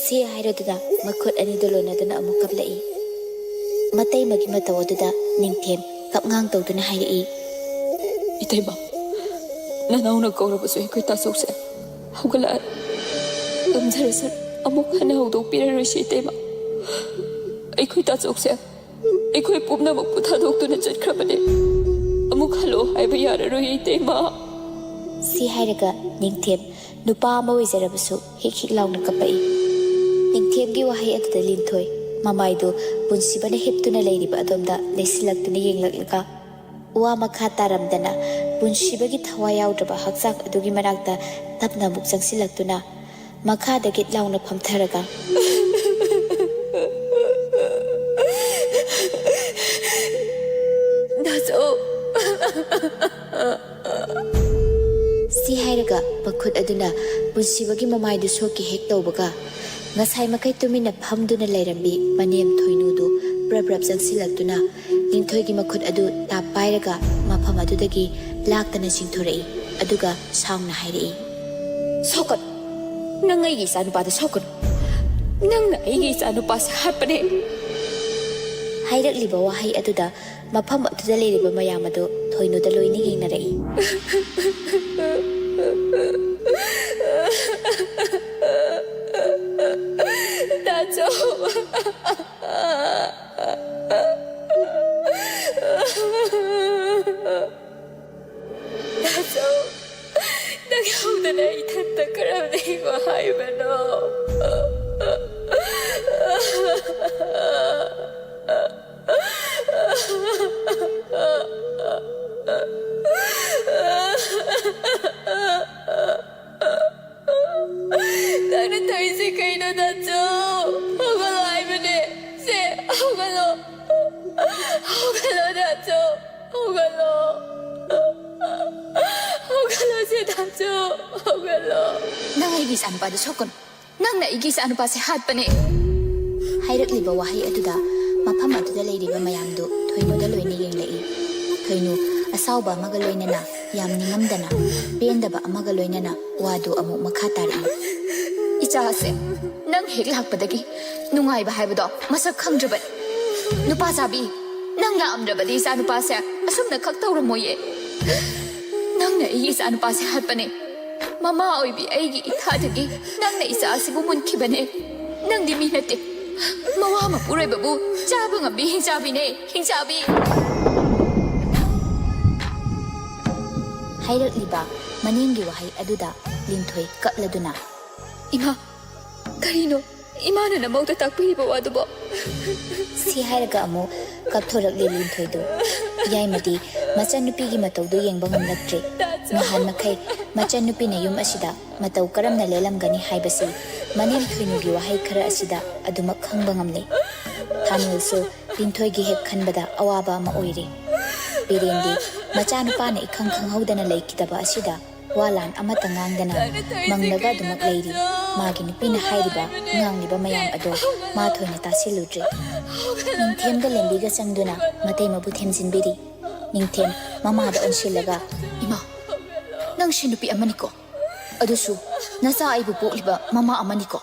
ꯁꯤ ꯍꯥꯏꯔꯗꯨꯅ ꯃꯈꯨꯠ ꯑꯅꯤꯗꯨ ꯂꯣꯟꯅꯗꯨꯅ ꯑꯃꯨꯛ ꯀꯞꯂꯛꯏ꯫ ꯃꯇꯩꯃꯒꯤ ꯃꯇꯧ ꯑꯗꯨꯗ ꯅꯤꯡꯊꯦꯝ ꯀꯞꯉꯥꯡ ꯇꯧꯗꯨꯅ ꯍꯥꯏꯔꯛꯏ, "ꯏꯇꯩꯃ, ꯅꯅꯥꯎꯅ ꯀꯧꯔꯕꯁꯨ ꯑꯩꯈꯣꯏ ꯇꯥꯆꯧꯁꯦ ꯍꯧꯒꯠꯂꯛꯑꯦ꯫ ꯇꯨꯝꯖꯔꯁꯅꯨ, ꯑꯃꯨꯛ ꯍꯟꯅ ꯍꯧꯗꯣꯛꯄꯤꯔꯔꯣꯏꯁꯤ ꯏꯇꯩꯃ꯫ ꯑꯩꯈꯣꯏ ꯇꯥꯆꯧꯁꯦ ꯑꯩꯈꯣꯏ ꯄꯨꯝꯅꯃꯛꯄꯨ ꯊꯥꯗꯣꯛꯇꯨꯅ ꯆꯠꯈ꯭ꯔꯕꯅꯦ꯫ ꯑꯃꯨꯛ ꯍꯜꯂꯛꯑꯣ ꯍꯥꯏꯕ ꯌꯥꯔꯔꯣꯏ ꯏꯇꯩꯃ꯫ ꯁꯤ ꯍꯥꯏꯔꯒ ꯅꯤꯡꯊꯦꯝ ꯅꯨꯄꯥ ꯑꯃ ꯑꯣꯏꯖꯔꯕꯁꯨ ꯍꯤꯛ ꯍꯤꯛ ꯂꯥꯎꯅ ꯀꯞꯄꯛꯏ꯫ ꯅꯤꯡꯊꯦꯝꯒꯤ ꯋꯥꯍꯩ ꯑꯗꯨꯗ ꯂꯤꯟꯊꯣꯏ ꯃꯃꯥꯏꯗꯨ ꯄꯨꯟꯁꯤꯕꯅ ꯍꯤꯞꯇꯨꯅ ꯂꯩꯔꯤꯕ ꯑꯗꯣꯝꯗ ꯂꯩꯁꯤꯜꯂꯛꯇꯨꯅ ꯌꯦꯡꯂꯛꯂꯒ ꯋꯥ ꯃꯈꯥ ꯇꯥꯔꯝꯗꯅ ꯄꯨꯟꯁꯤꯕꯒꯤ ꯊꯋꯥꯏ ꯌꯥꯎꯗ꯭ꯔꯕ ꯍꯛꯆꯥꯡ ꯑꯗꯨꯒꯤ ꯃꯅꯥꯛꯇ ꯇꯞꯅ ꯑꯃꯨꯛ ꯆꯪꯁꯤꯜꯂꯛꯇꯨꯅ ꯃꯈꯥꯗ ꯒꯤꯠ ꯂꯥꯎꯅ ꯐꯝꯊꯔꯒ, "ꯗꯥꯆꯧ!" ꯁꯤ ꯍꯥꯏꯔꯒ ꯃꯈꯨꯠ ꯑꯗꯨꯅ ꯄꯨꯟꯁꯤꯕꯒꯤ ꯃꯃꯥꯏꯗꯨ ꯁꯣꯛꯀꯦ ꯍꯦꯛ ꯇꯧꯕꯒ, ꯉꯁꯥꯏ ꯃꯈꯩ ꯇꯨꯃꯤꯟꯅ ꯐꯝꯗꯨꯅ ꯂꯩꯔꯝꯕꯤ ꯃꯅꯦꯝ ꯊꯣꯏꯅꯨꯗꯨ ꯄ꯭ꯔꯞ ꯄ꯭ꯔꯞ ꯆꯪꯁꯤꯜꯂꯛꯇꯨꯅ ꯂꯤꯟꯊꯣꯏꯒꯤ ꯃꯈꯨꯠ ꯑꯗꯨ ꯇꯥꯞ ꯄꯥꯏꯔꯒ ꯃꯐꯝ ꯑꯗꯨꯗꯒꯤ ꯂꯥꯛꯇꯅ ꯆꯤꯡꯊꯣꯔꯛꯏ꯫ ꯑꯗꯨꯒ ꯁꯥꯎꯅ ꯍꯥꯏꯔꯛꯏ, "ꯁꯣꯛꯀꯅꯨ! ꯅꯪ ꯑꯩꯒꯤ ꯏꯆꯥꯅꯨꯄꯥꯗ ꯁꯣꯛꯀꯅꯨ! ꯅꯪꯅ ꯑꯩꯒꯤ ꯏꯆꯥꯅꯨꯄꯥꯁꯦ ꯍꯥꯠꯄꯅꯦ!" ꯍꯥꯏꯔꯛꯂꯤꯕ ꯋꯥꯍꯩ ꯑꯗꯨꯗ ꯃꯐꯝ ꯑꯗꯨꯗ ꯂꯩꯔꯤꯕ ꯃꯌꯥꯝ ꯑꯗꯨ ꯊꯣꯏꯅꯨꯗ ꯂꯣꯏꯅ ꯌꯦꯡꯅꯔꯛꯏ꯫ ꯗꯥꯆꯧ! ꯗꯥꯆꯧ! ꯅꯪ ꯌꯥꯎꯗꯅ ꯏꯊꯟꯇ ꯀꯔꯝꯅ ꯍꯤꯡꯉꯣ ꯍꯥꯏꯕꯅꯣ? ꯅꯪꯅ ꯇꯧꯔꯤꯁꯦ ꯀꯩꯅꯣ, ꯗꯥꯆꯧ? ꯍꯧꯒꯠꯂꯣ ꯍꯥꯏꯕꯅꯦ꯫ ꯁꯦ, ꯍꯧꯒꯠꯂꯣ꯫ ꯍꯧꯒꯠꯂꯣ, ꯗꯥꯆꯧ꯫ ꯍꯧꯒꯠꯂꯣ꯫ ꯍꯧꯒꯠꯂꯣ, ꯁꯦ, ꯗꯥꯆꯧ꯫ ꯍꯧꯒꯠꯂꯣ꯫ ꯅꯪ ꯑꯩꯒꯤ ꯏꯆꯥꯅꯨꯄꯥꯗ ꯁꯣꯛꯀꯅꯨ꯫ ꯅꯪꯅ ꯑꯩꯒꯤ ꯏꯆꯥꯅꯨꯄꯥꯁꯦ ꯍꯥꯠꯄꯅꯦ꯫ ꯍꯥꯏꯔꯛꯂꯤꯕ ꯋꯥꯍꯩ ꯑꯗꯨꯗ ꯃꯐꯝ ꯑꯗꯨꯗ ꯂꯩꯔꯤꯕ ꯃꯌꯥꯝꯗꯨ ꯊꯣꯏꯅꯨꯗ ꯂꯣꯏꯅ ꯌꯦꯡꯂꯛꯏ꯫ ꯊꯣꯏꯅꯨ ꯑꯁꯥꯎꯕ ꯑꯃꯒ ꯂꯣꯏꯅꯅ, ꯌꯥꯝ ꯅꯤꯡꯉꯝꯗꯅ, ꯄꯦꯟꯗꯕ ꯑꯃꯒ ꯂꯣꯏꯅꯅ ꯋꯥꯗꯨ ꯑꯃꯨꯛ ꯃꯈꯥ ꯇꯥꯔꯛꯏ꯫ "ꯏꯆꯥꯁꯦ ꯅꯪ ꯍꯦꯛ ꯂꯥꯛꯄꯗꯒꯤ ꯅꯨꯡꯉꯥꯏꯕ ꯍꯥꯏꯕꯗꯣ ꯃꯁꯛ ꯈꯪꯗ꯭ꯔꯕꯅꯤ꯫ ꯅꯨꯄꯥ ꯆꯥꯕꯤ, ꯅꯪ ꯂꯥꯛꯑꯝꯗ꯭ꯔꯕꯗꯤ ꯏꯆꯥ ꯅꯨꯄꯥꯁꯦ ꯑꯁꯨꯝꯅ ꯈꯛ ꯇꯧꯔꯝꯃꯣꯏꯌꯦ꯫ ꯅꯪ ꯑꯩꯒꯤ ꯏꯆꯥꯅꯨꯄꯥꯁꯦ ꯍꯥꯠꯄꯅꯦ꯫ ꯃꯃꯥ ꯑꯣꯏꯕꯤ ꯑꯩꯒꯤ ꯏꯊꯥꯗꯒꯤ ꯅꯪꯅ ꯏꯆꯥ ꯑꯁꯤꯕꯨ ꯃꯨꯟꯈꯤꯕꯅꯦ꯫ ꯅꯪꯗꯤ ꯃꯤ ꯅꯠꯇꯦ꯫ ꯃꯋꯥ ꯃꯄꯨꯔꯣꯏꯕꯕꯨ ꯆꯥꯕ ꯉꯝꯕꯤ ꯍꯤꯡꯆꯥꯕꯤꯅꯦ, ꯍꯤꯡꯆꯥꯕꯤ!" ꯍꯥꯏꯔꯛꯂꯤꯕ ꯃꯅꯦꯝꯒꯤ ꯋꯥꯍꯩ ꯑꯗꯨꯗ ꯂꯤꯟꯊꯣꯏ ꯀꯞꯂꯗꯨꯅ, "ꯏꯃꯥ, ꯀꯔꯤꯅꯣ ꯏꯃꯥꯅ ꯅꯃꯧꯗ ꯇꯥꯛꯄꯤꯔꯤꯕ ꯋꯥꯗꯨꯕꯣ?" ꯁꯤ ꯍꯥꯏꯔꯒ ꯑꯃꯨꯛ ꯀꯞꯊꯣꯔꯛꯂꯤ ꯂꯤꯟꯊꯣꯏꯗꯨ꯫ ꯌꯥꯏꯃꯗꯤ ꯃꯆꯟꯅꯨꯄꯤꯒꯤ ꯃꯇꯧꯗꯨ ꯌꯦꯡꯕ ꯉꯝꯂꯛꯇ꯭ꯔꯦ꯫ ꯅꯍꯥꯟ ꯃꯈꯩ ꯃꯆꯟꯅꯨꯄꯤꯅ ꯌꯨꯝ ꯑꯁꯤꯗ ꯃꯇꯧ ꯀꯔꯝꯅ ꯂꯦꯜꯂꯝꯒꯅꯤ ꯍꯥꯏꯕꯁꯤ ꯃꯅꯦꯝ ꯊꯣꯏꯅꯨꯒꯤ ꯋꯥꯍꯩ ꯈꯔ ꯑꯁꯤꯗ ꯑꯗꯨꯃꯛ ꯈꯪꯕ ꯉꯝꯂꯦ꯫ ꯊꯥꯅꯨꯜꯁꯨ ꯂꯤꯟꯊꯣꯏꯒꯤ ꯍꯦꯛ ꯈꯟꯕꯗ ꯑꯋꯥꯕ ꯑꯃ ꯑꯣꯏꯔꯦ꯫ ꯕꯤꯔꯦꯟꯗꯤ ꯃꯆꯥꯅꯨꯄꯥꯅ ꯏꯈꯪ ꯈꯪꯍꯧꯗꯅ ꯂꯩꯈꯤꯗꯕ ꯑꯁꯤꯗ ꯋꯥ ꯂꯥꯟ ꯑꯃꯠꯇ ꯉꯥꯡꯗꯅ ꯃꯪꯂꯒ ꯑꯗꯨꯃꯛ ꯂꯩꯔꯤ꯫ ꯃꯥꯒꯤ ꯅꯨꯄꯤꯅ ꯍꯥꯏꯔꯤꯕ, ꯉꯥꯡꯂꯤꯕ ꯃꯌꯥꯝ ꯑꯗꯣ ꯃꯥ ꯊꯣꯏꯅ ꯇꯥꯁꯤꯜꯂꯨꯗ꯭ꯔꯦ꯫ ꯅꯤꯡꯊꯦꯝꯒ ꯂꯦꯝꯕꯤꯒ ꯆꯪꯗꯨꯅ ꯃꯇꯩꯃꯕꯨ ꯊꯦꯝꯖꯤꯟꯕꯤꯔꯤ꯫ ꯅꯤꯡꯊꯦꯝ ꯃꯃꯥꯗ ꯑꯣꯟꯁꯤꯜꯂꯒ, "ꯏꯃꯥ, ꯅꯪꯁꯦ ꯅꯨꯄꯤ ꯑꯃꯅꯤꯀꯣ, ꯑꯗꯨꯁꯨ ꯅꯆꯥ ꯑꯩꯕꯨ ꯄꯣꯛꯂꯤꯕ ꯃꯃꯥ ꯑꯃꯅꯤꯀꯣ꯫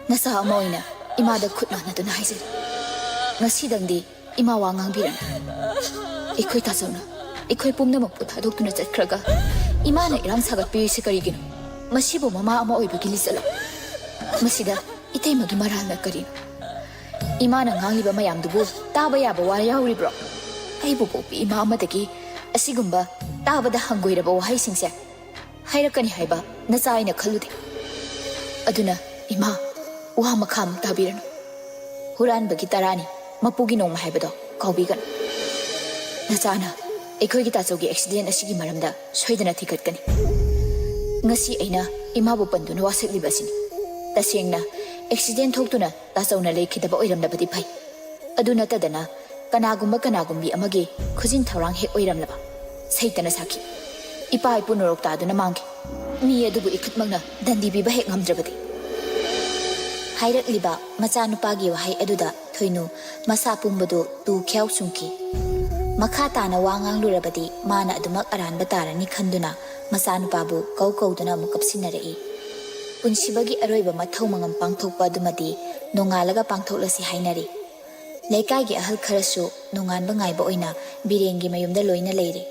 ꯅꯆꯥ ꯑꯃ ꯑꯣꯏꯅ ꯏꯃꯥꯗ ꯈꯨꯠ ꯃꯥꯟꯅꯗꯨꯅ ꯍꯥꯏꯖꯔꯤ, ꯉꯁꯤꯗꯪꯗꯤ ꯏꯃꯥ ꯋꯥ ꯉꯥꯡꯕꯤꯔꯅꯨ꯫ ꯑꯩꯈꯣꯏ ꯇꯥꯆꯧꯅ ꯑꯩꯈꯣꯏ ꯄꯨꯝꯅꯃꯛꯄꯨ ꯊꯥꯗꯣꯛꯇꯨꯅ ꯆꯠꯈ꯭ꯔꯒ ꯏꯃꯥꯅ ꯏꯔꯥꯡ ꯁꯥꯒꯠꯄꯤꯔꯤꯁꯦ ꯀꯔꯤꯒꯤꯅꯣ? ꯃꯁꯤꯕꯨ ꯃꯃꯥ ꯑꯃ ꯑꯣꯏꯕꯒꯤ ꯂꯤꯆꯠꯂꯣ? ꯃꯁꯤꯗ ꯏꯇꯩꯃꯒꯤ ꯃꯔꯥꯜꯅ ꯀꯔꯤꯅꯣ? ꯏꯃꯥꯅ ꯉꯥꯡꯂꯤꯕ ꯃꯌꯥꯝꯗꯨꯕꯨ ꯇꯥꯕ ꯌꯥꯕ ꯋꯥ ꯌꯥꯎꯔꯤꯕ꯭ꯔꯣ? ꯑꯩꯕꯨ ꯄꯣꯛꯄꯤ ꯏꯃꯥ ꯑꯃꯗꯒꯤ ꯑꯁꯤꯒꯨꯝꯕ ꯇꯥꯕꯗ ꯍꯪꯒꯣꯏꯔꯕ ꯋꯥꯍꯩꯁꯤꯡꯁꯦ ꯍꯥꯏꯔꯛꯀꯅꯤ ꯍꯥꯏꯕ ꯅꯆꯥ ꯑꯩꯅ ꯈꯜꯂꯨꯗꯦ꯫ ꯑꯗꯨꯅ ꯏꯃꯥ, ꯋꯥ ꯃꯈꯥ ꯑꯃꯨꯛ ꯇꯥꯕꯤꯔꯅꯨ꯫ ꯍꯨꯔꯥꯟꯕꯒꯤ ꯇꯔꯥꯅꯤ, ꯃꯄꯨꯒꯤ ꯅꯣꯡꯃ ꯍꯥꯏꯕꯗꯣ ꯀꯥꯎꯕꯤꯒꯅꯨ꯫ ꯅꯆꯥꯅ ꯑꯩꯈꯣꯏꯒꯤ ꯇꯥꯆꯧꯒꯤ ꯑꯦꯛꯁꯤꯗꯦꯟ ꯑꯁꯤꯒꯤ ꯃꯔꯝꯗ ꯁꯣꯏꯗꯅ ꯊꯤꯒꯠꯀꯅꯤ꯫ ꯉꯁꯤ ꯑꯩꯅ ꯏꯃꯥꯕꯨ ꯄꯟꯗꯨꯅ ꯋꯥꯁꯛꯂꯤꯕ ꯑꯁꯤꯅꯤ꯫ ꯇꯁꯦꯡꯅ ꯑꯦꯛꯁꯤꯗꯦꯟ ꯊꯣꯛꯇꯨꯅ ꯇꯥꯆꯧꯅ ꯂꯩꯈꯤꯗꯕ ꯑꯣꯏꯔꯝꯂꯕꯗꯤ ꯐꯩ꯫ ꯑꯗꯨ ꯅꯠꯇꯗꯅ ꯀꯅꯥꯒꯨꯝꯕ ꯀꯅꯥꯒꯨꯝꯕꯤ ꯑꯃꯒꯤ ꯈꯨꯖꯤꯟ ꯊꯧꯔꯥꯡ ꯍꯦꯛ ꯑꯣꯏꯔꯝꯂꯕ ꯁꯩꯇꯅ ꯁꯥꯈꯤ꯫ ꯏꯄꯥ ꯏꯄꯨ ꯅꯣꯔꯣꯛ ꯇꯥꯗꯨꯅ ꯃꯥꯡꯈꯤ꯫ ꯃꯤ ꯑꯗꯨꯕꯨ ꯏꯈꯨꯠꯃꯛꯅ ꯗꯟꯗꯤ ꯄꯤꯕ ꯍꯦꯛ ꯉꯝꯗ꯭ꯔꯕꯗꯤ꯫ ꯍꯥꯏꯔꯛꯂꯤꯕ ꯃꯆꯥꯅꯨꯄꯥꯒꯤ ꯋꯥꯍꯩ ꯑꯗꯨꯗ ꯊꯣꯏꯅꯨ ꯃꯁꯥ ꯄꯨꯝꯕꯗꯨ ꯇꯨ ꯈ꯭ꯌꯥꯎ ꯆꯨꯡꯈꯤ꯫ ꯃꯈꯥ ꯇꯥꯅ ꯋꯥ ꯉꯥꯡꯂꯨꯔꯕꯗꯤ ꯃꯥꯅ ꯑꯗꯨꯃꯛ ꯑꯔꯥꯟꯕ ꯇꯥꯔꯅꯤ ꯈꯟꯗꯨꯅ ꯃꯆꯥꯅꯨꯄꯥꯕꯨ ꯀꯧ ꯀꯧꯗꯨꯅ ꯑꯃꯨꯛ ꯀꯞꯁꯤꯟꯅꯔꯛꯏ꯫ ꯄꯨꯟꯁꯤꯕꯒꯤ ꯑꯔꯣꯏꯕ ꯃꯊꯧ ꯃꯉꯝ ꯄꯥꯡꯊꯣꯛꯄ ꯑꯗꯨꯃꯗꯤ ꯅꯣꯡꯉꯥꯜꯂꯒ ꯄꯥꯡꯊꯣꯛꯂꯁꯤ ꯍꯥꯏꯅꯔꯤ꯫ ꯂꯩꯀꯥꯏꯒꯤ ꯑꯍꯜ ꯈꯔꯁꯨ ꯅꯣꯡꯉꯥꯟꯕ ꯉꯥꯏꯕ ꯑꯣꯏꯅ ꯕꯤꯔꯦꯟꯒꯤ ꯃꯌꯨꯝꯗ ꯂꯣꯏꯅ ꯂꯩꯔꯤ꯫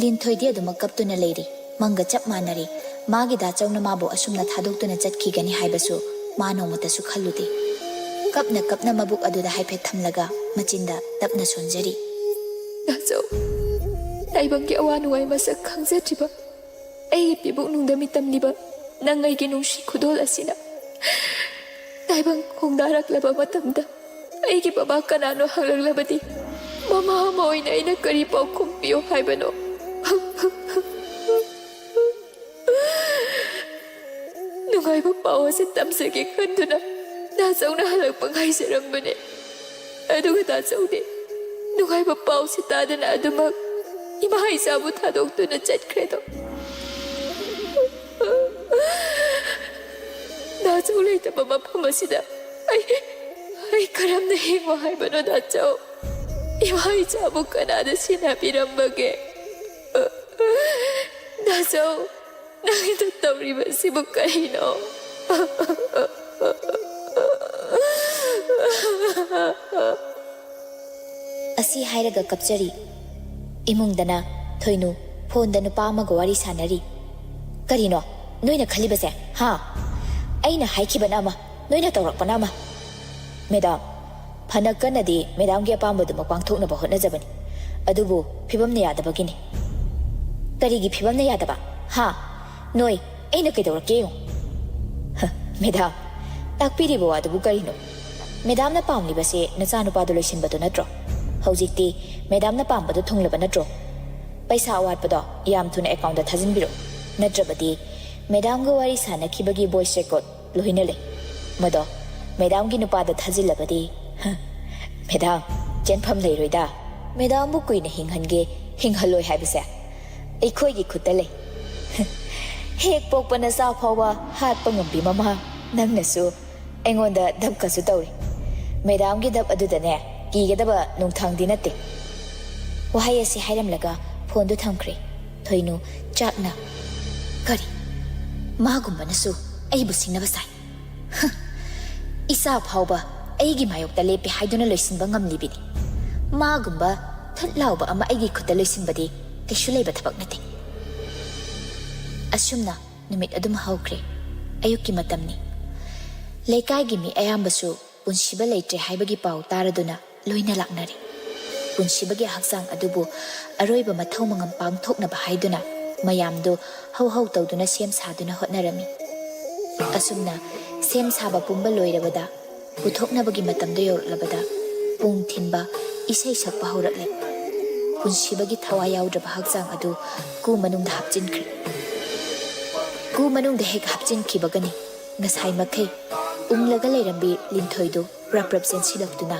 ꯂꯤꯟꯊꯣꯏꯗꯤ ꯑꯗꯨꯃꯛ ꯀꯞꯇꯨꯅ ꯂꯩꯔꯤ꯫ ꯃꯪꯒ ꯆꯞ ꯃꯥꯟꯅꯔꯤ꯫ ꯃꯥꯒꯤ ꯗꯥꯆꯧꯅ ꯃꯥꯕꯨ ꯑꯁꯨꯝꯅ ꯊꯥꯗꯣꯛꯇꯨꯅ ꯆꯠꯈꯤꯒꯅꯤ ꯍꯥꯏꯕꯁꯨ ꯃꯥ ꯅꯣꯡꯃꯇꯁꯨ ꯈꯜꯂꯨꯗꯦ꯫ ꯀꯞꯅ ꯀꯞꯅ ꯃꯕꯨꯛ ꯑꯗꯨꯗ ꯍꯥꯏꯐꯦꯠ ꯊꯝꯂꯒ ꯃꯆꯤꯟꯗ ꯇꯞꯅ ꯁꯣꯟꯖꯔꯤ꯫ ꯗꯥꯆꯧ, ꯇꯥꯏꯕꯪꯒꯤ ꯑꯋꯥ ꯅꯨꯡꯉꯥꯏ ꯃꯁꯛ ꯈꯪꯖꯗ꯭ꯔꯤꯕ ꯑꯩꯒꯤ ꯄꯤꯕꯨꯛꯅꯨꯡꯗ ꯃꯤꯇꯝꯂꯤꯕ ꯅꯪ ꯑꯩꯒꯤ ꯅꯨꯡꯁꯤ ꯈꯨꯗꯣꯜ ꯑꯁꯤꯅ ꯇꯥꯏꯕꯪ ꯈꯣꯡꯗꯥꯔꯛꯂꯕ ꯃꯇꯝꯗ ꯑꯩꯒꯤ ꯕꯕꯥ ꯀꯅꯥꯅꯣ ꯍꯪꯂꯛꯂꯕꯗꯤ ꯃꯃꯥ ꯑꯃ ꯑꯣꯏꯅ ꯑꯩꯅ ꯀꯔꯤ ꯄꯥꯎꯈꯨꯝ ꯄꯤꯌꯣ ꯍꯥꯏꯕꯅꯣ? ꯅꯨꯡꯉꯥꯏꯕ ꯄꯥꯎ ꯑꯁꯤ ꯇꯝꯖꯒꯦ ꯈꯟꯗꯨꯅ ꯗꯥꯆꯧꯅ ꯍꯜꯂꯛꯄ ꯉꯥꯏꯖꯔꯝꯕꯅꯦ꯫ ꯑꯗꯨꯒ ꯗꯥꯆꯧꯗꯤ ꯅꯨꯡꯉꯥꯏꯕ ꯄꯥꯎꯁꯤ ꯇꯥꯗꯅ ꯑꯗꯨꯃꯛ ꯏꯃꯥ ꯏꯆꯥꯕꯨ ꯊꯥꯗꯣꯛꯇꯨꯅ ꯆꯠꯈ꯭ꯔꯦꯗꯣ꯫ ꯗꯥꯆꯧ ꯂꯩꯇꯕ ꯃꯐꯝ ꯑꯁꯤꯗ ꯑꯩ, ꯑꯩ ꯀꯔꯝꯅ ꯍꯤꯡꯉꯣ ꯍꯥꯏꯕꯅꯣ ꯗꯥꯆꯧ? ꯏꯃꯥ ꯏꯆꯥꯕꯨ ꯀꯅꯥꯗ ꯁꯤꯟꯅꯕꯤꯔꯝꯕꯒꯦ? ꯗꯥꯆꯧ, ꯅꯪꯒꯤꯗ ꯇꯧꯔꯤꯕꯁꯤꯕꯨ ꯀꯔꯤꯅꯣ? ꯑꯁꯤ ꯍꯥꯏꯔꯒ ꯀꯞꯆꯔꯤ꯫ ꯏꯃꯨꯡꯗꯅ ꯊꯣꯏꯅꯨ ꯐꯣꯟꯗ ꯅꯨꯄꯥ ꯑꯃꯒ ꯋꯥꯔꯤ ꯁꯥꯟꯅꯔꯤ꯫ ꯀꯔꯤꯅꯣ ꯅꯣꯏꯅ ꯈꯜꯂꯤꯕꯁꯦ, ꯍꯥ? ꯑꯩꯅ ꯍꯥꯏꯈꯤꯕꯅ ꯑꯃ, ꯅꯣꯏꯅ ꯇꯧꯔꯛꯄꯅ ꯑꯃ꯫ ꯃꯦꯗꯥꯝ, ꯐꯅ ꯀꯟꯅꯗꯤ ꯃꯦꯗꯥꯝꯒꯤ ꯑꯄꯥꯝꯕꯗꯨꯃꯛ ꯄꯥꯡꯊꯣꯛꯅꯕ ꯍꯣꯠꯅꯖꯕꯅꯤ, ꯑꯗꯨꯕꯨ ꯐꯤꯕꯝꯅ ꯌꯥꯗꯕꯒꯤꯅꯤ꯫ ꯀꯔꯤꯒꯤ ꯐꯤꯕꯝꯅ ꯌꯥꯗꯕ? ꯍꯥ? ꯅꯣꯏ, ꯑꯩꯅ ꯀꯩꯗꯧꯔꯛꯀꯦ ꯌꯦꯡꯉꯨ꯫ ꯍ, ꯃꯦꯗꯥꯝ, ꯇꯥꯛꯄꯤꯔꯤꯕ ꯋꯥꯗꯨꯕꯨ ꯀꯔꯤꯅꯣ? ꯃꯦꯗꯥꯝꯅ ꯄꯥꯝꯂꯤꯕꯁꯦ ꯅꯆꯥꯅꯨꯄꯥꯗꯣ ꯂꯣꯏꯁꯤꯟꯕꯗꯨ ꯅꯠꯇ꯭ꯔꯣ? ꯍꯧꯖꯤꯛꯇꯤ ꯃꯦꯗꯥꯝꯅ ꯄꯥꯝꯕꯗꯣ ꯊꯨꯡꯂꯕ ꯅꯠꯇ꯭ꯔꯣ? ꯄꯩꯁꯥ ꯑꯋꯥꯠꯄꯗꯣ ꯌꯥꯝ ꯊꯨꯅ ꯑꯦꯀꯥꯎꯟꯗ ꯊꯥꯖꯤꯟꯕꯤꯔꯣ, ꯅꯠꯇ꯭ꯔꯕꯗꯤ ꯃꯦꯗꯥꯝꯒ ꯋꯥꯔꯤ ꯁꯥꯟꯅꯈꯤꯕꯒꯤ ꯚꯣꯏꯁ ꯔꯦꯀꯣꯔꯗ ꯂꯣꯏꯅ ꯂꯩ꯫ ꯃꯗꯣ ꯃꯦꯗꯥꯝꯒꯤ ꯅꯨꯄꯥꯗ ꯊꯥꯖꯤꯜꯂꯕꯗꯤ, ꯍ, ꯃꯦꯗꯥꯝ, ꯆꯦꯟꯐꯝ ꯂꯩꯔꯣꯏꯗ꯫ ꯃꯦꯗꯥꯝꯕꯨ ꯀꯨꯏꯅ ꯍꯤꯡꯍꯟꯒꯦ, ꯍꯤꯡꯍꯜꯂꯣꯏ ꯍꯥꯏꯕꯁꯦ ꯑꯩꯈꯣꯏꯒꯤ ꯈꯨꯠꯇ ꯂꯩ꯫ ꯍꯦꯛ ꯄꯣꯛꯄ ꯅꯆꯥ ꯐꯥꯎꯕ ꯍꯥꯠꯄ ꯉꯝꯕꯤ ꯃꯃꯥ, ꯅꯪꯅꯁꯨ ꯑꯩꯉꯣꯟꯗ ꯙꯞꯀꯁꯨ ꯇꯧꯔꯤ꯫ ꯃꯦꯗꯥꯝꯒꯤ ꯙꯞ ꯑꯗꯨꯗꯅꯦ ꯀꯤꯒꯗꯕ ꯅꯨꯡꯊꯥꯡꯗꯤ ꯅꯠꯇꯦ꯫ ꯋꯥꯍꯩ ꯑꯁꯤ ꯍꯥꯏꯔꯝꯂꯒ ꯐꯣꯟꯗꯨ ꯊꯝꯈ꯭ꯔꯦ꯫ ꯊꯣꯏꯅꯨ ꯆꯥꯛꯅ, "ꯀꯔꯤ? ꯃꯥꯒꯨꯝꯕꯅꯁꯨ ꯑꯩꯕꯨ ꯁꯤꯡꯅꯕ ꯁꯥꯏ꯫ ꯍ! ꯏꯆꯥ ꯐꯥꯎꯕ ꯑꯩꯒꯤ ꯃꯥꯌꯣꯛꯇ ꯂꯦꯞꯄꯦ ꯍꯥꯏꯗꯨꯅ ꯂꯣꯏꯁꯤꯟꯕ ꯉꯝꯂꯤꯕꯤꯅꯤ꯫ ꯃꯥꯒꯨꯝꯕ ꯊꯨꯠ ꯂꯥꯎꯕ ꯑꯃ ꯑꯩꯒꯤ ꯈꯨꯠꯇ ꯂꯣꯏꯁꯤꯟꯕꯗꯤ ꯀꯩꯁꯨ ꯂꯩꯕ ꯊꯕꯛ ꯅꯠꯇꯦ꯫ ꯑꯁꯨꯝꯅ ꯅꯨꯃꯤꯠ ꯑꯗꯨꯝ ꯍꯧꯈ꯭ꯔꯦ꯫ ꯑꯌꯨꯛꯀꯤ ꯃꯇꯝꯅꯤ꯫ ꯂꯩꯀꯥꯏꯒꯤ ꯃꯤ ꯑꯌꯥꯝꯕꯁꯨ ꯄꯨꯟꯁꯤꯕ ꯂꯩꯇ꯭ꯔꯦ ꯍꯥꯏꯕꯒꯤ ꯄꯥꯎ ꯇꯥꯔꯗꯨꯅ ꯂꯣꯏꯅ ꯂꯥꯛꯅꯔꯦ꯫ ꯄꯨꯟꯁꯤꯕꯒꯤ ꯍꯛꯆꯥꯡ ꯑꯗꯨꯕꯨ ꯑꯔꯣꯏꯕ ꯃꯊꯧ ꯃꯉꯝ ꯄꯥꯡꯊꯣꯛꯅꯕ ꯍꯥꯏꯗꯨꯅ ꯃꯌꯥꯝꯗꯨ ꯍꯧ ꯍꯧ ꯇꯧꯗꯨꯅ ꯁꯦꯝ ꯁꯥꯗꯨꯅ ꯍꯣꯠꯅꯔꯝꯃꯤ꯫ ꯑꯁꯨꯝꯅ ꯁꯦꯝ ꯁꯥꯕ ꯄꯨꯝꯕ ꯂꯣꯏꯔꯕꯗ, ꯄꯨꯊꯣꯛꯅꯕꯒꯤ ꯃꯇꯝꯗ ꯌꯧꯔꯛꯂꯕꯗ, ꯄꯨꯡ ꯊꯤꯟꯕ, ꯏꯁꯩ ꯁꯛꯄ ꯍꯧꯔꯛꯂꯦ꯫ ꯄꯨꯟꯁꯤꯕꯒꯤ ꯊꯋꯥꯏ ꯌꯥꯎꯗ꯭ꯔꯕ ꯍꯛꯆꯥꯡ ꯑꯗꯨ ꯀꯨ ꯃꯅꯨꯡꯗ ꯍꯥꯞꯆꯤꯟꯈ꯭ꯔꯦ꯫ ꯀꯨ ꯃꯅꯨꯡꯗ ꯍꯦꯛ ꯍꯥꯞꯆꯤꯟꯈꯤꯕꯒꯅꯤ, ꯉꯁꯥꯏ ꯃꯈꯩ ꯎꯪꯂꯒ ꯂꯩꯔꯝꯕꯤ ꯂꯤꯟꯊꯣꯏꯗꯨ ꯄ꯭ꯔꯞ ꯄ꯭ꯔꯞ ꯆꯦꯟꯁꯤꯜꯂꯛꯇꯨꯅ,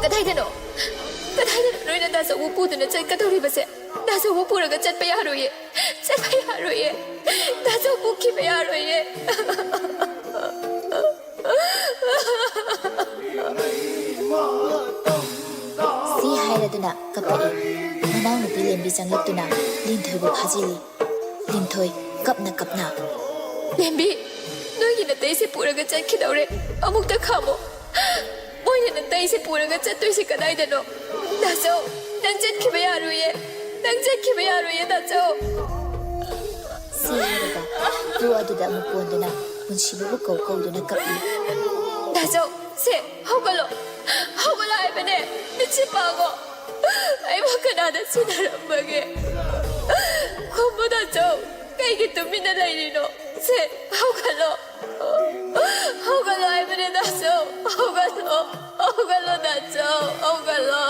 "ꯀꯗꯥꯏꯗꯅꯣ? ꯀꯗꯥꯏꯗꯅꯣ ꯅꯣꯏꯅ ꯗꯥꯆꯧꯕꯨ ꯄꯨꯗꯨꯅ ꯆꯠꯀꯗꯧꯔꯤꯕꯁꯦ? ꯗꯥꯆꯧꯕꯨ ꯄꯨꯔꯒ ꯆꯠꯄ ꯌꯥꯔꯣꯏꯌꯦ꯫ ꯆꯠꯄ ꯌꯥꯔꯣꯏꯌꯦ꯫ ꯗꯥꯆꯧ ꯄꯨꯈꯤꯕ ꯌꯥꯔꯣꯏꯌꯦ꯫" ꯁꯤ ꯍꯥꯏꯔꯗꯨꯅ ꯀꯞꯄꯛꯏ꯫ ꯃꯅꯥꯎꯅꯨꯄꯤ ꯂꯦꯝꯕꯤ ꯆꯪꯂꯛꯇꯨꯅ ꯂꯤꯟꯊꯣꯏꯕꯨ ꯐꯥꯖꯤꯜꯂꯤ꯫ ꯂꯤꯟꯊꯣꯏ ꯀꯞꯅ ꯀꯞꯅ, "ꯂꯦꯝꯕꯤ, ꯅꯣꯏꯒꯤ ꯅꯇꯩꯁꯦ ꯄꯨꯔꯒ ꯆꯠꯈꯤꯗꯧꯔꯦ꯫ ꯑꯃꯨꯛꯇ ꯈꯥꯝꯃꯣ꯫ ꯃꯣꯏꯅ ꯅꯇꯩꯁꯦ ꯄꯨꯔꯒ ꯆꯠꯇꯣꯏꯁꯦ ꯀꯗꯥꯏꯗꯅꯣ? ꯗꯥꯆꯧ, ꯅꯪ ꯆꯠꯈꯤꯕ ꯌꯥꯔꯣꯏꯌꯦ꯫ ꯅꯪ ꯆꯠꯈꯤꯕ ꯌꯥꯔꯣꯏꯌꯦ, ꯗꯥꯆꯧ꯫" ꯁꯤ ꯍꯥꯏꯔꯒ ꯀ꯭ꯔꯨ ꯑꯗꯨꯗ ꯑꯃꯨꯛ ꯀꯣꯟꯗꯨꯅ ꯄꯨꯟꯁꯤꯕꯕꯨ ꯀꯧ ꯀꯧꯗꯨꯅ ꯀꯞꯂꯤ꯫ "ꯗꯥꯆꯧ, ꯁꯦ, ꯍꯧꯒꯠꯂꯣ꯫ ꯍꯧꯒꯠꯂꯣ ꯍꯥꯏꯕꯅꯦ꯫ ꯃꯤꯠꯁꯦ ꯄꯥꯡꯉꯣ꯫ ꯑꯩꯕꯨ ꯀꯅꯥꯗ ꯁꯤꯟꯅꯔꯝꯕꯒꯦ? ꯈꯨꯝꯃꯨ ꯗꯥꯆꯧ, ꯀꯩꯒꯤ ꯇꯨꯃꯤꯟꯅ ꯂꯩꯔꯤꯅꯣ? ꯁꯦ, ꯍꯧꯒꯠꯂꯣ꯫ ꯍꯧꯒꯠꯂꯣ ꯍꯥꯏꯕꯅꯦ ꯗꯥꯆꯧ꯫ ꯍꯧꯒꯠꯂꯣ꯫ ꯍꯧꯒꯠꯂꯣ ꯗꯥꯆꯧ꯫ ꯍꯧꯒꯠꯂꯣ꯫"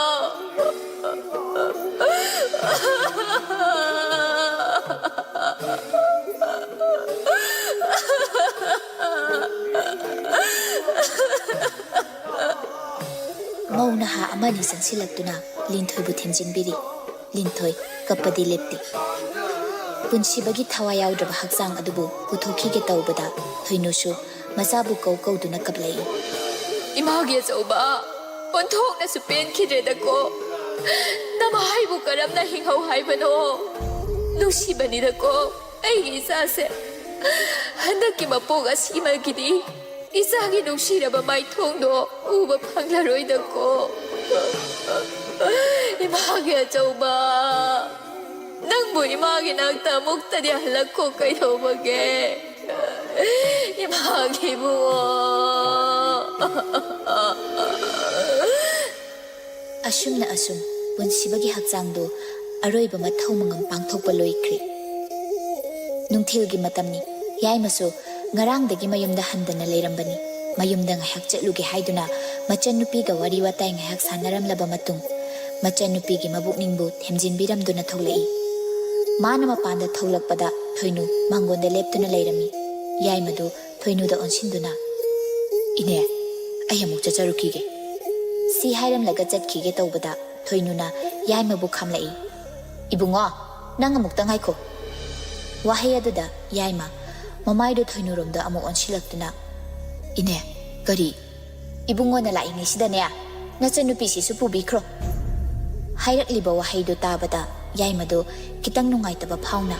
ꯃꯧ ꯅꯍꯥ ꯑꯃꯅꯤ ꯆꯪꯁꯤꯜꯂꯛꯇꯨꯅ ꯂꯤꯟꯊꯣꯏꯕꯨ ꯊꯦꯝꯖꯤꯟꯕꯤꯔꯤ꯫ ꯂꯤꯟꯊꯣꯏ ꯀꯞꯄꯗꯤ ꯂꯦꯞꯇꯦ꯫ ꯄꯨꯟꯁꯤꯕꯒꯤ ꯊꯋꯥꯏ ꯌꯥꯎꯗ꯭ꯔꯕ ꯍꯛꯆꯥꯡ ꯑꯗꯨꯕꯨ ꯄꯨꯊꯣꯛꯈꯤꯒꯦ ꯇꯧꯕꯗ ꯊꯣꯏꯅꯨꯁꯨ ꯃꯆꯥꯕꯨ ꯀꯧ ꯀꯧꯗꯨꯅ ꯀꯞꯂꯛꯏ꯫ "ꯏꯃꯥꯒꯤ ꯑꯆꯧꯕ, ꯑꯣꯟꯊꯣꯛꯅꯁꯨ ꯄꯦꯟꯈꯤꯗ꯭ꯔꯦꯗꯀꯣ꯫ ꯅꯃꯥ ꯑꯩꯕꯨ ꯀꯔꯝꯅ ꯍꯤꯡꯍꯧ ꯍꯥꯏꯕꯅꯣ? ꯅꯨꯡꯁꯤꯕꯅꯤꯗꯀꯣ ꯑꯩꯒꯤ ꯏꯆꯥꯁꯦ꯫ ꯍꯟꯗꯛꯀꯤ ꯃꯄꯣꯛ ꯑꯁꯤꯃꯒꯤꯗꯤ ꯏꯆꯥꯒꯤ ꯅꯨꯡꯁꯤꯔꯕ ꯃꯥꯏꯊꯣꯡꯗꯣ ꯎꯕ ꯐꯪꯂꯔꯣꯏꯗꯀꯣ꯫ ꯏꯃꯥꯒꯤ ꯑꯆꯧꯕ꯫" ꯅꯪꯕꯨ ꯏꯃꯥꯒꯤ ꯅꯥꯛꯇ ꯑꯃꯨꯛꯇꯗꯤ ꯍꯜꯂꯛꯈꯣ꯫ ꯀꯩꯗꯧꯕꯒꯦ? ꯏꯃꯥꯒꯤ ꯏꯕꯨꯡꯉꯣ꯫ ꯑꯁꯨꯝꯅ ꯑꯁꯨꯝ ꯄꯨꯟꯁꯤꯕꯒꯤ ꯍꯛꯆꯥꯡꯗꯨ ꯑꯔꯣꯏꯕ ꯃꯊꯧ ꯃꯉꯝ ꯄꯥꯡꯊꯣꯛꯄ ꯂꯣꯏꯈ꯭ꯔꯦ꯫ ꯅꯨꯡꯊꯤꯜꯒꯤ ꯃꯇꯝꯅꯤ꯫ ꯌꯥꯏꯃꯁꯨ ꯉꯔꯥꯡꯗꯒꯤ ꯃꯌꯨꯝꯗ ꯍꯟꯗꯅ ꯂꯩꯔꯝꯕꯅꯤ꯫ ꯃꯌꯨꯝꯗ ꯉꯥꯏꯍꯥꯛ ꯆꯠꯂꯨꯒꯦ ꯍꯥꯏꯗꯨꯅ ꯃꯆꯟꯅꯨꯄꯤꯒ ꯋꯥꯔꯤ ꯋꯥꯇꯥꯏ ꯉꯥꯏꯍꯥꯛ ꯁꯥꯟꯅꯔꯝꯂꯕ ꯃꯇꯨꯡ, ꯃꯆꯟꯅꯨꯄꯤꯒꯤ ꯃꯕꯨꯛꯅꯤꯡꯕꯨ ꯊꯦꯝꯖꯤꯟꯕꯤꯔꯝꯗꯨꯅ ꯊꯣꯛꯂꯛꯏ꯫ ꯃꯥꯅ ꯃꯄꯥꯟꯗ ꯊꯣꯛꯂꯛꯄꯗ ꯊꯣꯏꯅꯨ ꯃꯥꯡꯒꯣꯟꯗ ꯂꯦꯞꯇꯨꯅ ꯂꯩꯔꯝꯃꯤ꯫ ꯌꯥꯏꯃꯗꯨ ꯊꯣꯏꯅꯨꯗ ꯑꯣꯟꯁꯤꯟꯗꯨꯅ, "ꯏꯅꯦ, ꯑꯩ ꯑꯃꯨꯛ ꯆꯠꯆꯔꯨꯈꯤꯒꯦ꯫" ꯁꯤ ꯍꯥꯏꯔꯝꯂꯒ ꯆꯠꯈꯤꯒꯦ ꯇꯧꯕꯗ ꯊꯣꯏꯅꯨꯅ ꯌꯥꯏꯃꯕꯨ ꯈꯥꯝꯂꯛꯏ꯫ "ꯏꯕꯨꯡꯉꯣ, ꯅꯪ ꯑꯃꯨꯛꯇ ꯉꯥꯏꯈꯣ꯫" ꯋꯥꯍꯩ ꯑꯗꯨꯗ ꯌꯥꯏꯃ ꯃꯃꯥꯏꯗꯨ ꯊꯣꯏꯅꯨꯔꯣꯝꯗ ꯑꯃꯨꯛ ꯑꯣꯟꯁꯤꯜꯂꯛꯇꯨꯅ, "ꯏꯅꯦ, ꯀꯔꯤ?" "ꯏꯕꯨꯡꯉꯣꯅ ꯂꯥꯛꯏꯉꯩꯁꯤꯗꯅꯦ, ꯅꯆꯟꯅꯨꯄꯤꯁꯤꯁꯨ ꯄꯨꯕꯤꯈ꯭ꯔꯣ꯫" ꯍꯥꯏꯔꯛꯂꯤꯕ ꯋꯥꯍꯩꯗꯨ ꯇꯥꯕꯗ ꯌꯥꯏꯃꯗꯨ ꯈꯤꯇꯪ ꯅꯨꯡꯉꯥꯏꯇꯕ ꯐꯥꯎꯅ,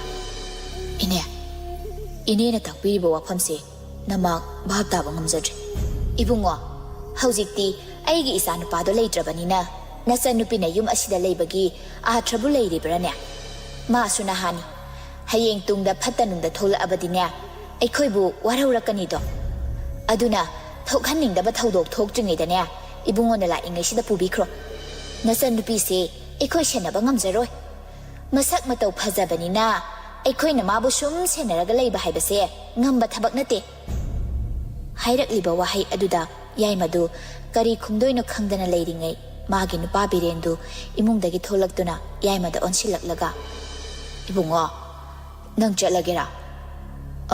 "ꯏꯅꯦ, ꯏꯅꯦꯅ ꯇꯥꯛꯄꯤꯔꯤꯕ ꯋꯥꯐꯝꯁꯦ ꯅꯃꯥꯛ ꯚꯥꯞ ꯇꯥꯕ ꯉꯝꯖꯗ꯭ꯔꯦ꯫" "ꯏꯕꯨꯡꯉꯣ, ꯍꯧꯖꯤꯛꯇꯤ ꯑꯩꯒꯤ ꯏꯆꯥꯅꯨꯄꯥꯗꯣ ꯂꯩꯇ꯭ꯔꯕꯅꯤꯅ ꯅꯆꯟꯅꯨꯄꯤꯅ ꯌꯨꯝ ꯑꯁꯤꯗ ꯂꯩꯕꯒꯤ ꯑꯥꯊ꯭ꯔꯕꯨ ꯂꯩꯔꯤꯕ꯭ꯔꯥꯅꯦ? ꯃꯥꯁꯨ ꯅꯍꯥꯅꯤ꯫ ꯍꯌꯦꯡ ꯇꯨꯡꯗ ꯐꯠꯇ ꯅꯨꯡꯗ ꯊꯣꯛꯂꯛꯑꯕꯗꯤꯅꯦ, ꯑꯩꯈꯣꯏꯕꯨ ꯋꯥꯔꯧꯔꯛꯀꯅꯤꯗꯣ꯫ ꯑꯗꯨꯅ ꯊꯣꯛꯍꯟꯅꯤꯡꯗꯕ ꯊꯧꯗꯣꯛ ꯊꯣꯛꯇ꯭ꯔꯤꯉꯩꯗꯅꯦ, ꯏꯕꯨꯡꯉꯣꯅ ꯂꯥꯛꯏꯉꯩꯁꯤꯗ ꯄꯨꯕꯤꯈ꯭ꯔꯣ꯫ ꯅꯆꯟꯅꯨꯄꯤꯁꯦ ꯑꯩꯈꯣꯏ ꯁꯦꯟꯅꯕ ꯉꯝꯖꯔꯣꯏ꯫ ꯃꯁꯛ ꯃꯇꯧ ꯐꯖꯕꯅꯤꯅ ꯑꯩꯈꯣꯏꯅ ꯃꯥꯕꯨ ꯁꯨꯝ ꯁꯦꯟꯅꯔꯒ ꯂꯩꯕ ꯍꯥꯏꯕꯁꯦ ꯉꯝꯕ ꯊꯕꯛ ꯅꯠꯇꯦ꯫" ꯍꯥꯏꯔꯛꯂꯤꯕ ꯋꯥꯍꯩ ꯑꯗꯨꯗ ꯌꯥꯏꯃꯗꯨ ꯀꯔꯤ ꯈꯨꯝꯗꯣꯏꯅꯣ ꯈꯪꯗꯅ ꯂꯩꯔꯤꯉꯩ, ꯃꯥꯒꯤ ꯅꯨꯄꯥ ꯕꯤꯔꯦꯟꯗꯨ ꯏꯃꯨꯡꯗꯒꯤ ꯊꯣꯛꯂꯛꯇꯨꯅ ꯌꯥꯏꯃꯗ ꯑꯣꯟꯁꯤꯜꯂꯛꯂꯒ, "ꯏꯕꯨꯡꯉꯣ, ꯅꯪ ꯆꯠꯂꯒꯦꯔꯥ?"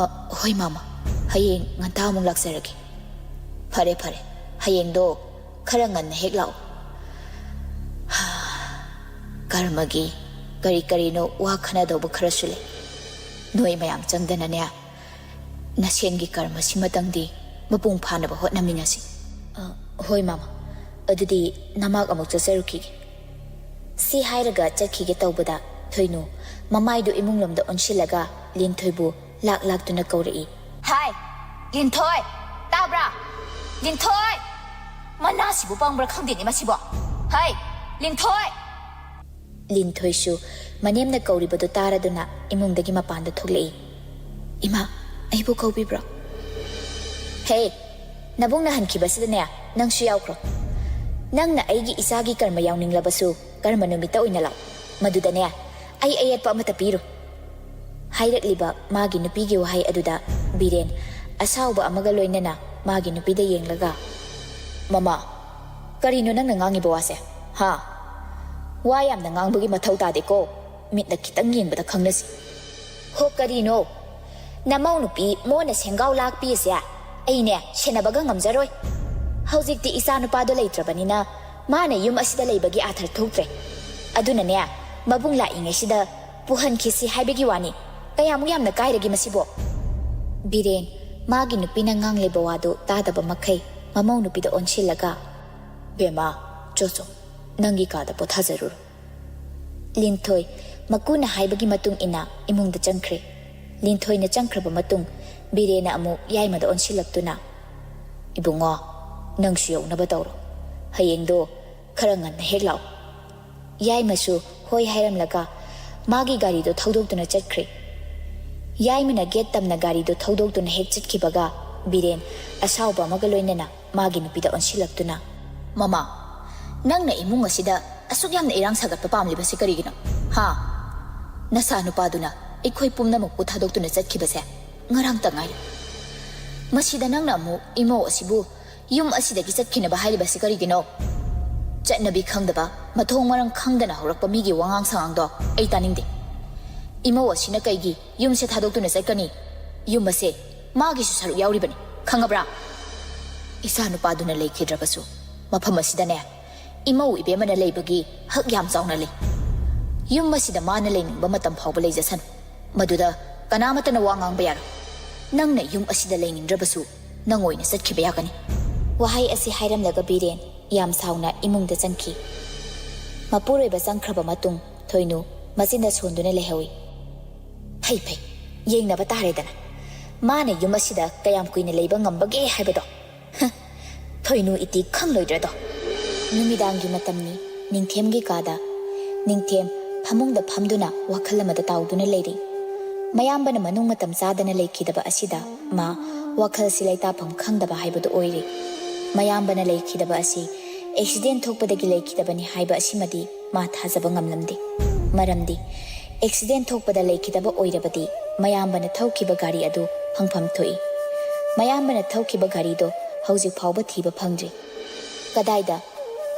"ꯑ, ꯍꯣꯏ ꯃꯥꯃ, ꯍꯌꯦꯡ ꯉꯟꯇꯥ ꯑꯃꯨꯛ ꯂꯥꯛꯆꯔꯒꯦ꯫" "ꯐꯔꯦ, ꯐꯔꯦ, ꯍꯌꯦꯡꯗꯣ ꯈꯔ ꯉꯟꯅ ꯍꯦꯛ ꯂꯥꯛꯎ꯫" ꯀꯔꯃꯒꯤ ꯀꯔꯤ ꯀꯔꯤꯅꯣ ꯋꯥ ꯈꯟꯅꯗꯧꯕ ꯈꯔꯁꯨ ꯂꯩ꯫ ꯅꯣꯏ ꯃꯌꯥꯝ ꯆꯪꯗꯅꯅꯦ, ꯅꯁꯦꯟꯒꯤ ꯀꯔꯃꯁꯤꯃꯇꯪꯗꯤ ꯃꯄꯨꯡ ꯐꯥꯅꯕ ꯍꯣꯠꯅꯃꯤꯟꯅꯁꯤ꯫ "ꯑ, ꯍꯣꯏ ꯃꯥꯃ, ꯑꯗꯨꯗꯤ ꯅꯃꯥꯛ ꯑꯃꯨꯛ ꯆꯠꯆꯔꯨꯈꯤꯒꯦ꯫" ꯁꯤ ꯍꯥꯏꯔꯒ ꯆꯠꯈꯤꯒꯦ ꯇꯧꯕꯗ ꯊꯣꯏꯅꯨ ꯃꯃꯥꯏꯗꯨ ꯏꯃꯨꯡꯂꯣꯝꯗ ꯑꯣꯟꯁꯤꯜꯂꯒ ꯂꯤꯟꯊꯣꯏꯕꯨ ꯂꯥꯛ ꯂꯥꯛꯇꯨꯅ ꯀꯧꯔꯛꯏ꯫ "ꯍꯥꯏ, ꯂꯤꯟꯊꯣꯏ! ꯇꯥꯕ꯭ꯔꯥ? ꯂꯤꯟꯊꯣꯏ! ꯃꯅꯥꯁꯤꯕꯨ ꯄꯪꯕ꯭ꯔꯥ ꯈꯪꯗꯦꯅꯦ ꯃꯁꯤꯕꯣ꯫ ꯍꯥꯏ, ꯂꯤꯟꯊꯣꯏ!" ꯂꯤꯟꯊꯣꯏꯁꯨ ꯃꯅꯦꯝꯅ ꯀꯧꯔꯤꯕꯗꯨ ꯇꯥꯔꯗꯨꯅ ꯏꯃꯨꯡꯗꯒꯤ ꯃꯄꯥꯟꯗ ꯊꯣꯛꯂꯛꯏ꯫ "ꯏꯃꯥ, ꯑꯩꯕꯨ ꯀꯧꯕꯤꯕ꯭ꯔꯣ?" "ꯍꯦ, ꯅꯕꯨꯡꯅ ꯍꯟꯈꯤꯕꯁꯤꯗꯅꯦ, ꯅꯪꯁꯨ ꯌꯥꯎꯈ꯭ꯔꯣ꯫ ꯅꯪꯅ ꯑꯩꯒꯤ ꯏꯆꯥꯒꯤ ꯀꯔꯃ ꯌꯥꯎꯅꯤꯡꯂꯕꯁꯨ, ꯀꯔꯃ ꯅꯨꯃꯤꯠꯇ ꯑꯣꯏꯅ ꯂꯥꯛꯎ꯫ ꯃꯗꯨꯗꯅꯦ, ꯑꯩ ꯑꯌꯦꯠꯄ ꯑꯃꯠꯇ ꯄꯤꯔꯣꯏ꯫" ꯍꯥꯏꯔꯛꯂꯤꯕ ꯃꯥꯒꯤ ꯅꯨꯄꯤꯒꯤ ꯋꯥꯍꯩ ꯑꯗꯨꯗ ꯕꯤꯔꯦꯟ ꯑꯁꯥꯎꯕ ꯑꯃꯒ ꯂꯣꯏꯅꯅ ꯃꯥꯒꯤ ꯅꯨꯄꯤꯗ ꯌꯦꯡꯂꯒ, "ꯃꯃꯥ, ꯀꯔꯤꯅꯣ ꯅꯪꯅ ꯉꯥꯡꯉꯤꯕ ꯋꯥꯁꯦ? ꯍꯥ? ꯋꯥ ꯌꯥꯝꯅ ꯉꯥꯡꯕꯒꯤ ꯃꯊꯧ ꯇꯥꯗꯦꯀꯣ꯫ ꯃꯤꯠꯅ ꯈꯤꯇꯪ ꯌꯦꯡꯕꯗ ꯈꯪꯅꯁꯤ꯫" "ꯍꯣ, ꯀꯔꯤꯅꯣ? ꯅꯃꯧ ꯅꯨꯄꯤ ꯃꯣꯟꯅ ꯁꯦꯡꯒꯥꯎ ꯂꯥꯛꯄꯤꯁꯦ ꯑꯩꯅꯦ ꯁꯦꯟꯅꯕꯒ ꯉꯝꯖꯔꯣꯏ꯫ ꯍꯧꯖꯤꯛꯇꯤ ꯏꯆꯥ ꯅꯨꯄꯥꯗꯣ ꯂꯩꯇ꯭ꯔꯕꯅꯤꯅ ꯃꯥꯅ ꯌꯨꯝ ꯑꯁꯤꯗ ꯂꯩꯕꯒꯤ ꯑꯥꯊꯔ ꯊꯣꯛꯇ꯭ꯔꯦ꯫ ꯑꯗꯨꯅꯅꯦ, ꯃꯕꯨꯡ ꯂꯥꯛꯏꯉꯩꯁꯤꯗ ꯄꯨꯍꯟꯈꯤꯁꯤ ꯍꯥꯏꯕꯒꯤ ꯋꯥꯅꯤ꯫ ꯀꯌꯥꯃꯨꯛ ꯌꯥꯝꯅ ꯀꯥꯏꯔꯒꯦ ꯃꯁꯤꯕꯣ?" ꯕꯤꯔꯦꯟ, ꯃꯥꯒꯤ ꯅꯨꯄꯤꯅ ꯉꯥꯡꯂꯤꯕ ꯋꯥꯗꯨ ꯇꯥꯗꯕ ꯃꯈꯩ, ꯃꯃꯧ ꯅꯨꯄꯤꯗ ꯑꯣꯟꯁꯤꯜꯂꯒ, "ꯕꯦꯝꯃ, ꯆꯣ ꯆꯣ, ꯅꯪꯒꯤ ꯀꯥꯗ ꯄꯣꯊꯥꯖꯔꯨꯔꯣ꯫" ꯂꯤꯟꯊꯣꯏ, ꯃꯀꯨꯅ ꯍꯥꯏꯕꯒꯤ ꯃꯇꯨꯡ ꯏꯟꯅ ꯏꯃꯨꯡꯗ ꯆꯪꯈ꯭ꯔꯦ꯫ ꯂꯤꯟꯊꯣꯏꯅ ꯆꯪꯈ꯭ꯔꯕ ꯃꯇꯨꯡ, ꯕꯤꯔꯦꯟꯅ ꯑꯃꯨꯛ ꯌꯥꯏꯃꯗ ꯑꯣꯟꯁꯤꯜꯂꯛꯇꯨꯅ, "ꯏꯕꯨꯡꯉꯣ, ꯅꯪꯁꯨ ꯌꯧꯅꯕ ꯇꯧꯔꯣ꯫ ꯍꯌꯦꯡꯗꯣ ꯈꯔ ꯉꯟꯅ ꯍꯦꯛ ꯂꯥꯛꯎ꯫" ꯌꯥꯏꯃꯁꯨ ꯍꯣꯏ ꯍꯥꯏꯔꯝꯂꯒ ꯃꯥꯒꯤ ꯒꯥꯔꯤꯗꯣ ꯊꯧꯗꯣꯛꯇꯨꯅ ꯆꯠꯈ꯭ꯔꯦ꯫ ꯌꯥꯏꯃꯅ ꯒꯦꯠ ꯇꯝꯅ ꯒꯥꯔꯤꯗꯣ ꯊꯧꯗꯣꯛꯇꯨꯅ ꯍꯦꯛ ꯆꯠꯈꯤꯕꯒ, ꯕꯤꯔꯦꯟ ꯑꯁꯥꯎꯕ ꯑꯃꯒ ꯂꯣꯏꯅꯅ ꯃꯥꯒꯤ ꯅꯨꯄꯤꯗ ꯑꯣꯟꯁꯤꯜꯂꯛꯇꯨꯅ, "ꯃꯃꯥ, ꯅꯪꯅ ꯏꯃꯨꯡ ꯑꯁꯤꯗ ꯑꯁꯨꯛ ꯌꯥꯝꯅ ꯏꯔꯥꯡ ꯁꯥꯒꯠꯄ ꯄꯥꯝꯂꯤꯕꯁꯤ ꯀꯔꯤꯒꯤꯅꯣ? ꯍꯥ? ꯅꯁꯥ ꯅꯨꯄꯥꯗꯨꯅ ꯑꯩꯈꯣꯏ ꯄꯨꯝꯅꯃꯛꯄꯨ ꯊꯥꯗꯣꯛꯇꯨꯅ ꯆꯠꯈꯤꯕꯁꯦ ꯉꯔꯥꯡꯇ ꯉꯥꯏꯔꯤ꯫ ꯃꯁꯤꯗ ꯅꯪꯅ ꯑꯃꯨꯛ ꯏꯃꯧ ꯑꯁꯤꯕꯨ ꯌꯨꯝ ꯑꯁꯤꯗꯒꯤ ꯆꯠꯈꯤꯅꯕ ꯍꯥꯏꯔꯤꯕꯁꯤ ꯀꯔꯤꯒꯤꯅꯣ? ꯆꯠꯅꯕꯤ ꯈꯪꯗꯕ, ꯃꯊꯣꯡ ꯃꯔꯝ ꯈꯪꯗꯅ ꯍꯧꯔꯛꯄ ꯃꯤꯒꯤ ꯋꯥꯉꯥꯡ ꯁꯉꯥꯡꯗꯣ ꯑꯩ ꯇꯥꯅꯤꯡꯗꯦ꯫ ꯏꯃꯧ ꯑꯁꯤꯅ ꯀꯩꯒꯤ ꯌꯨꯝꯁꯦ ꯊꯥꯗꯣꯛꯇꯨꯅ ꯆꯠꯀꯅꯤ? ꯌꯨꯝ ꯑꯁꯦ ꯃꯥꯒꯤꯁꯨ ꯁꯔꯨꯛ ꯌꯥꯎꯔꯤꯕꯅꯤ, ꯈꯪꯉꯕ꯭ꯔꯥ? ꯏꯆꯥ ꯅꯨꯄꯥꯗꯨꯅ ꯂꯩꯈꯤꯗ꯭ꯔꯕꯁꯨ, ꯃꯐꯝ ꯑꯁꯤꯗꯅꯦ, ꯏꯃꯧ ꯏꯕꯦꯝꯃꯅ ꯂꯩꯕꯒꯤ ꯍꯛ ꯌꯥꯝ ꯆꯥꯎꯅ ꯂꯩ꯫ ꯌꯨꯝ ꯑꯁꯤꯗ ꯃꯥꯅ ꯂꯩꯅꯤꯡꯕ ꯃꯇꯝ ꯐꯥꯎꯕ ꯂꯩꯖꯁꯅꯨ꯫ ꯃꯗꯨꯗ ꯀꯅꯥꯃꯠꯇꯅ ꯋꯥ ꯉꯥꯡꯕ ꯌꯥꯔꯣꯏ꯫ ꯅꯪꯅ ꯌꯨꯝ ꯑꯁꯤꯗ ꯂꯩꯅꯤꯡꯗ꯭ꯔꯕꯁꯨ, ꯅꯪ ꯑꯣꯏꯅ ꯆꯠꯈꯤꯕ ꯌꯥꯒꯅꯤ꯫" ꯋꯥꯍꯩ ꯑꯁꯤ ꯍꯥꯏꯔꯝꯂꯒ ꯕꯤꯔꯦꯟ ꯌꯥꯝ ꯁꯥꯎꯅ ꯏꯃꯨꯡꯗ ꯆꯪꯈꯤ꯫ ꯃꯄꯨꯔꯣꯏꯕ ꯆꯪꯈ꯭ꯔꯕ ꯃꯇꯨꯡ, ꯊꯣꯏꯅꯨ ꯃꯆꯤꯟꯗ ꯁꯣꯟꯗꯨꯅ ꯂꯩꯍꯧꯏ꯫ "ꯐꯩ, ꯐꯩ, ꯌꯦꯡꯅꯕ ꯇꯥꯔꯦꯗꯅ꯫ ꯃꯥꯅ ꯌꯨꯝ ꯑꯁꯤꯗ ꯀꯌꯥꯝ ꯀꯨꯏꯅ ꯂꯩꯕ ꯉꯝꯕꯒꯦ ꯍꯥꯏꯕꯗꯣ꯫ ꯍ, ꯊꯣꯏꯅꯨ ꯏꯇꯤ ꯈꯪꯂꯣꯏꯗ꯭ꯔꯗꯣ꯫" ꯅꯨꯃꯤꯗꯥꯡꯒꯤ ꯃꯇꯝꯅꯤ꯫ ꯅꯤꯡꯊꯦꯝꯒꯤ ꯀꯥꯗ꯫ ꯅꯤꯡꯊꯦꯝ ꯐꯃꯨꯡꯗ ꯐꯝꯗꯨꯅ ꯋꯥꯈꯜ ꯑꯃꯗ ꯇꯥꯎꯗꯨꯅ ꯂꯩꯔꯤ꯫ ꯃꯌꯥꯝꯕꯅ ꯃꯅꯨꯡ ꯃꯇꯝ ꯆꯥꯗꯅ ꯂꯩꯈꯤꯗꯕ ꯑꯁꯤꯗ ꯃꯥ ꯋꯥꯈꯜꯁꯤ ꯂꯩꯇꯥꯐꯝ ꯈꯪꯗꯕ ꯍꯥꯏꯕꯗꯨ ꯑꯣꯏꯔꯤ꯫ ꯃꯌꯥꯝꯕꯅ ꯂꯩꯈꯤꯗꯕ ꯑꯁꯤ ꯑꯦꯛꯁꯤꯗꯦꯟ ꯊꯣꯛꯄꯗꯒꯤ ꯂꯩꯈꯤꯗꯕꯅꯤ ꯍꯥꯏꯕ ꯑꯁꯤꯃꯗꯤ ꯃꯥ ꯊꯥꯖꯕ ꯉꯝꯂꯝꯗꯦ꯫ ꯃꯔꯝꯗꯤ ꯑꯦꯛꯁꯤꯗꯦꯟ ꯊꯣꯛꯄꯗ ꯂꯩꯈꯤꯗꯕ ꯑꯣꯏꯔꯕꯗꯤ ꯃꯌꯥꯝꯕꯅ ꯊꯧꯈꯤꯕ ꯒꯥꯔꯤ ꯑꯗꯨ ꯐꯪꯐꯝ ꯊꯣꯛꯏ꯫ ꯃꯌꯥꯝꯕꯅ ꯊꯧꯈꯤꯕ ꯒꯥꯔꯤꯗꯣ ꯍꯧꯖꯤꯛ ꯐꯥꯎꯕ ꯊꯤꯕ ꯐꯪꯗ꯭ꯔꯤ꯫ ꯀꯗꯥꯏꯗ,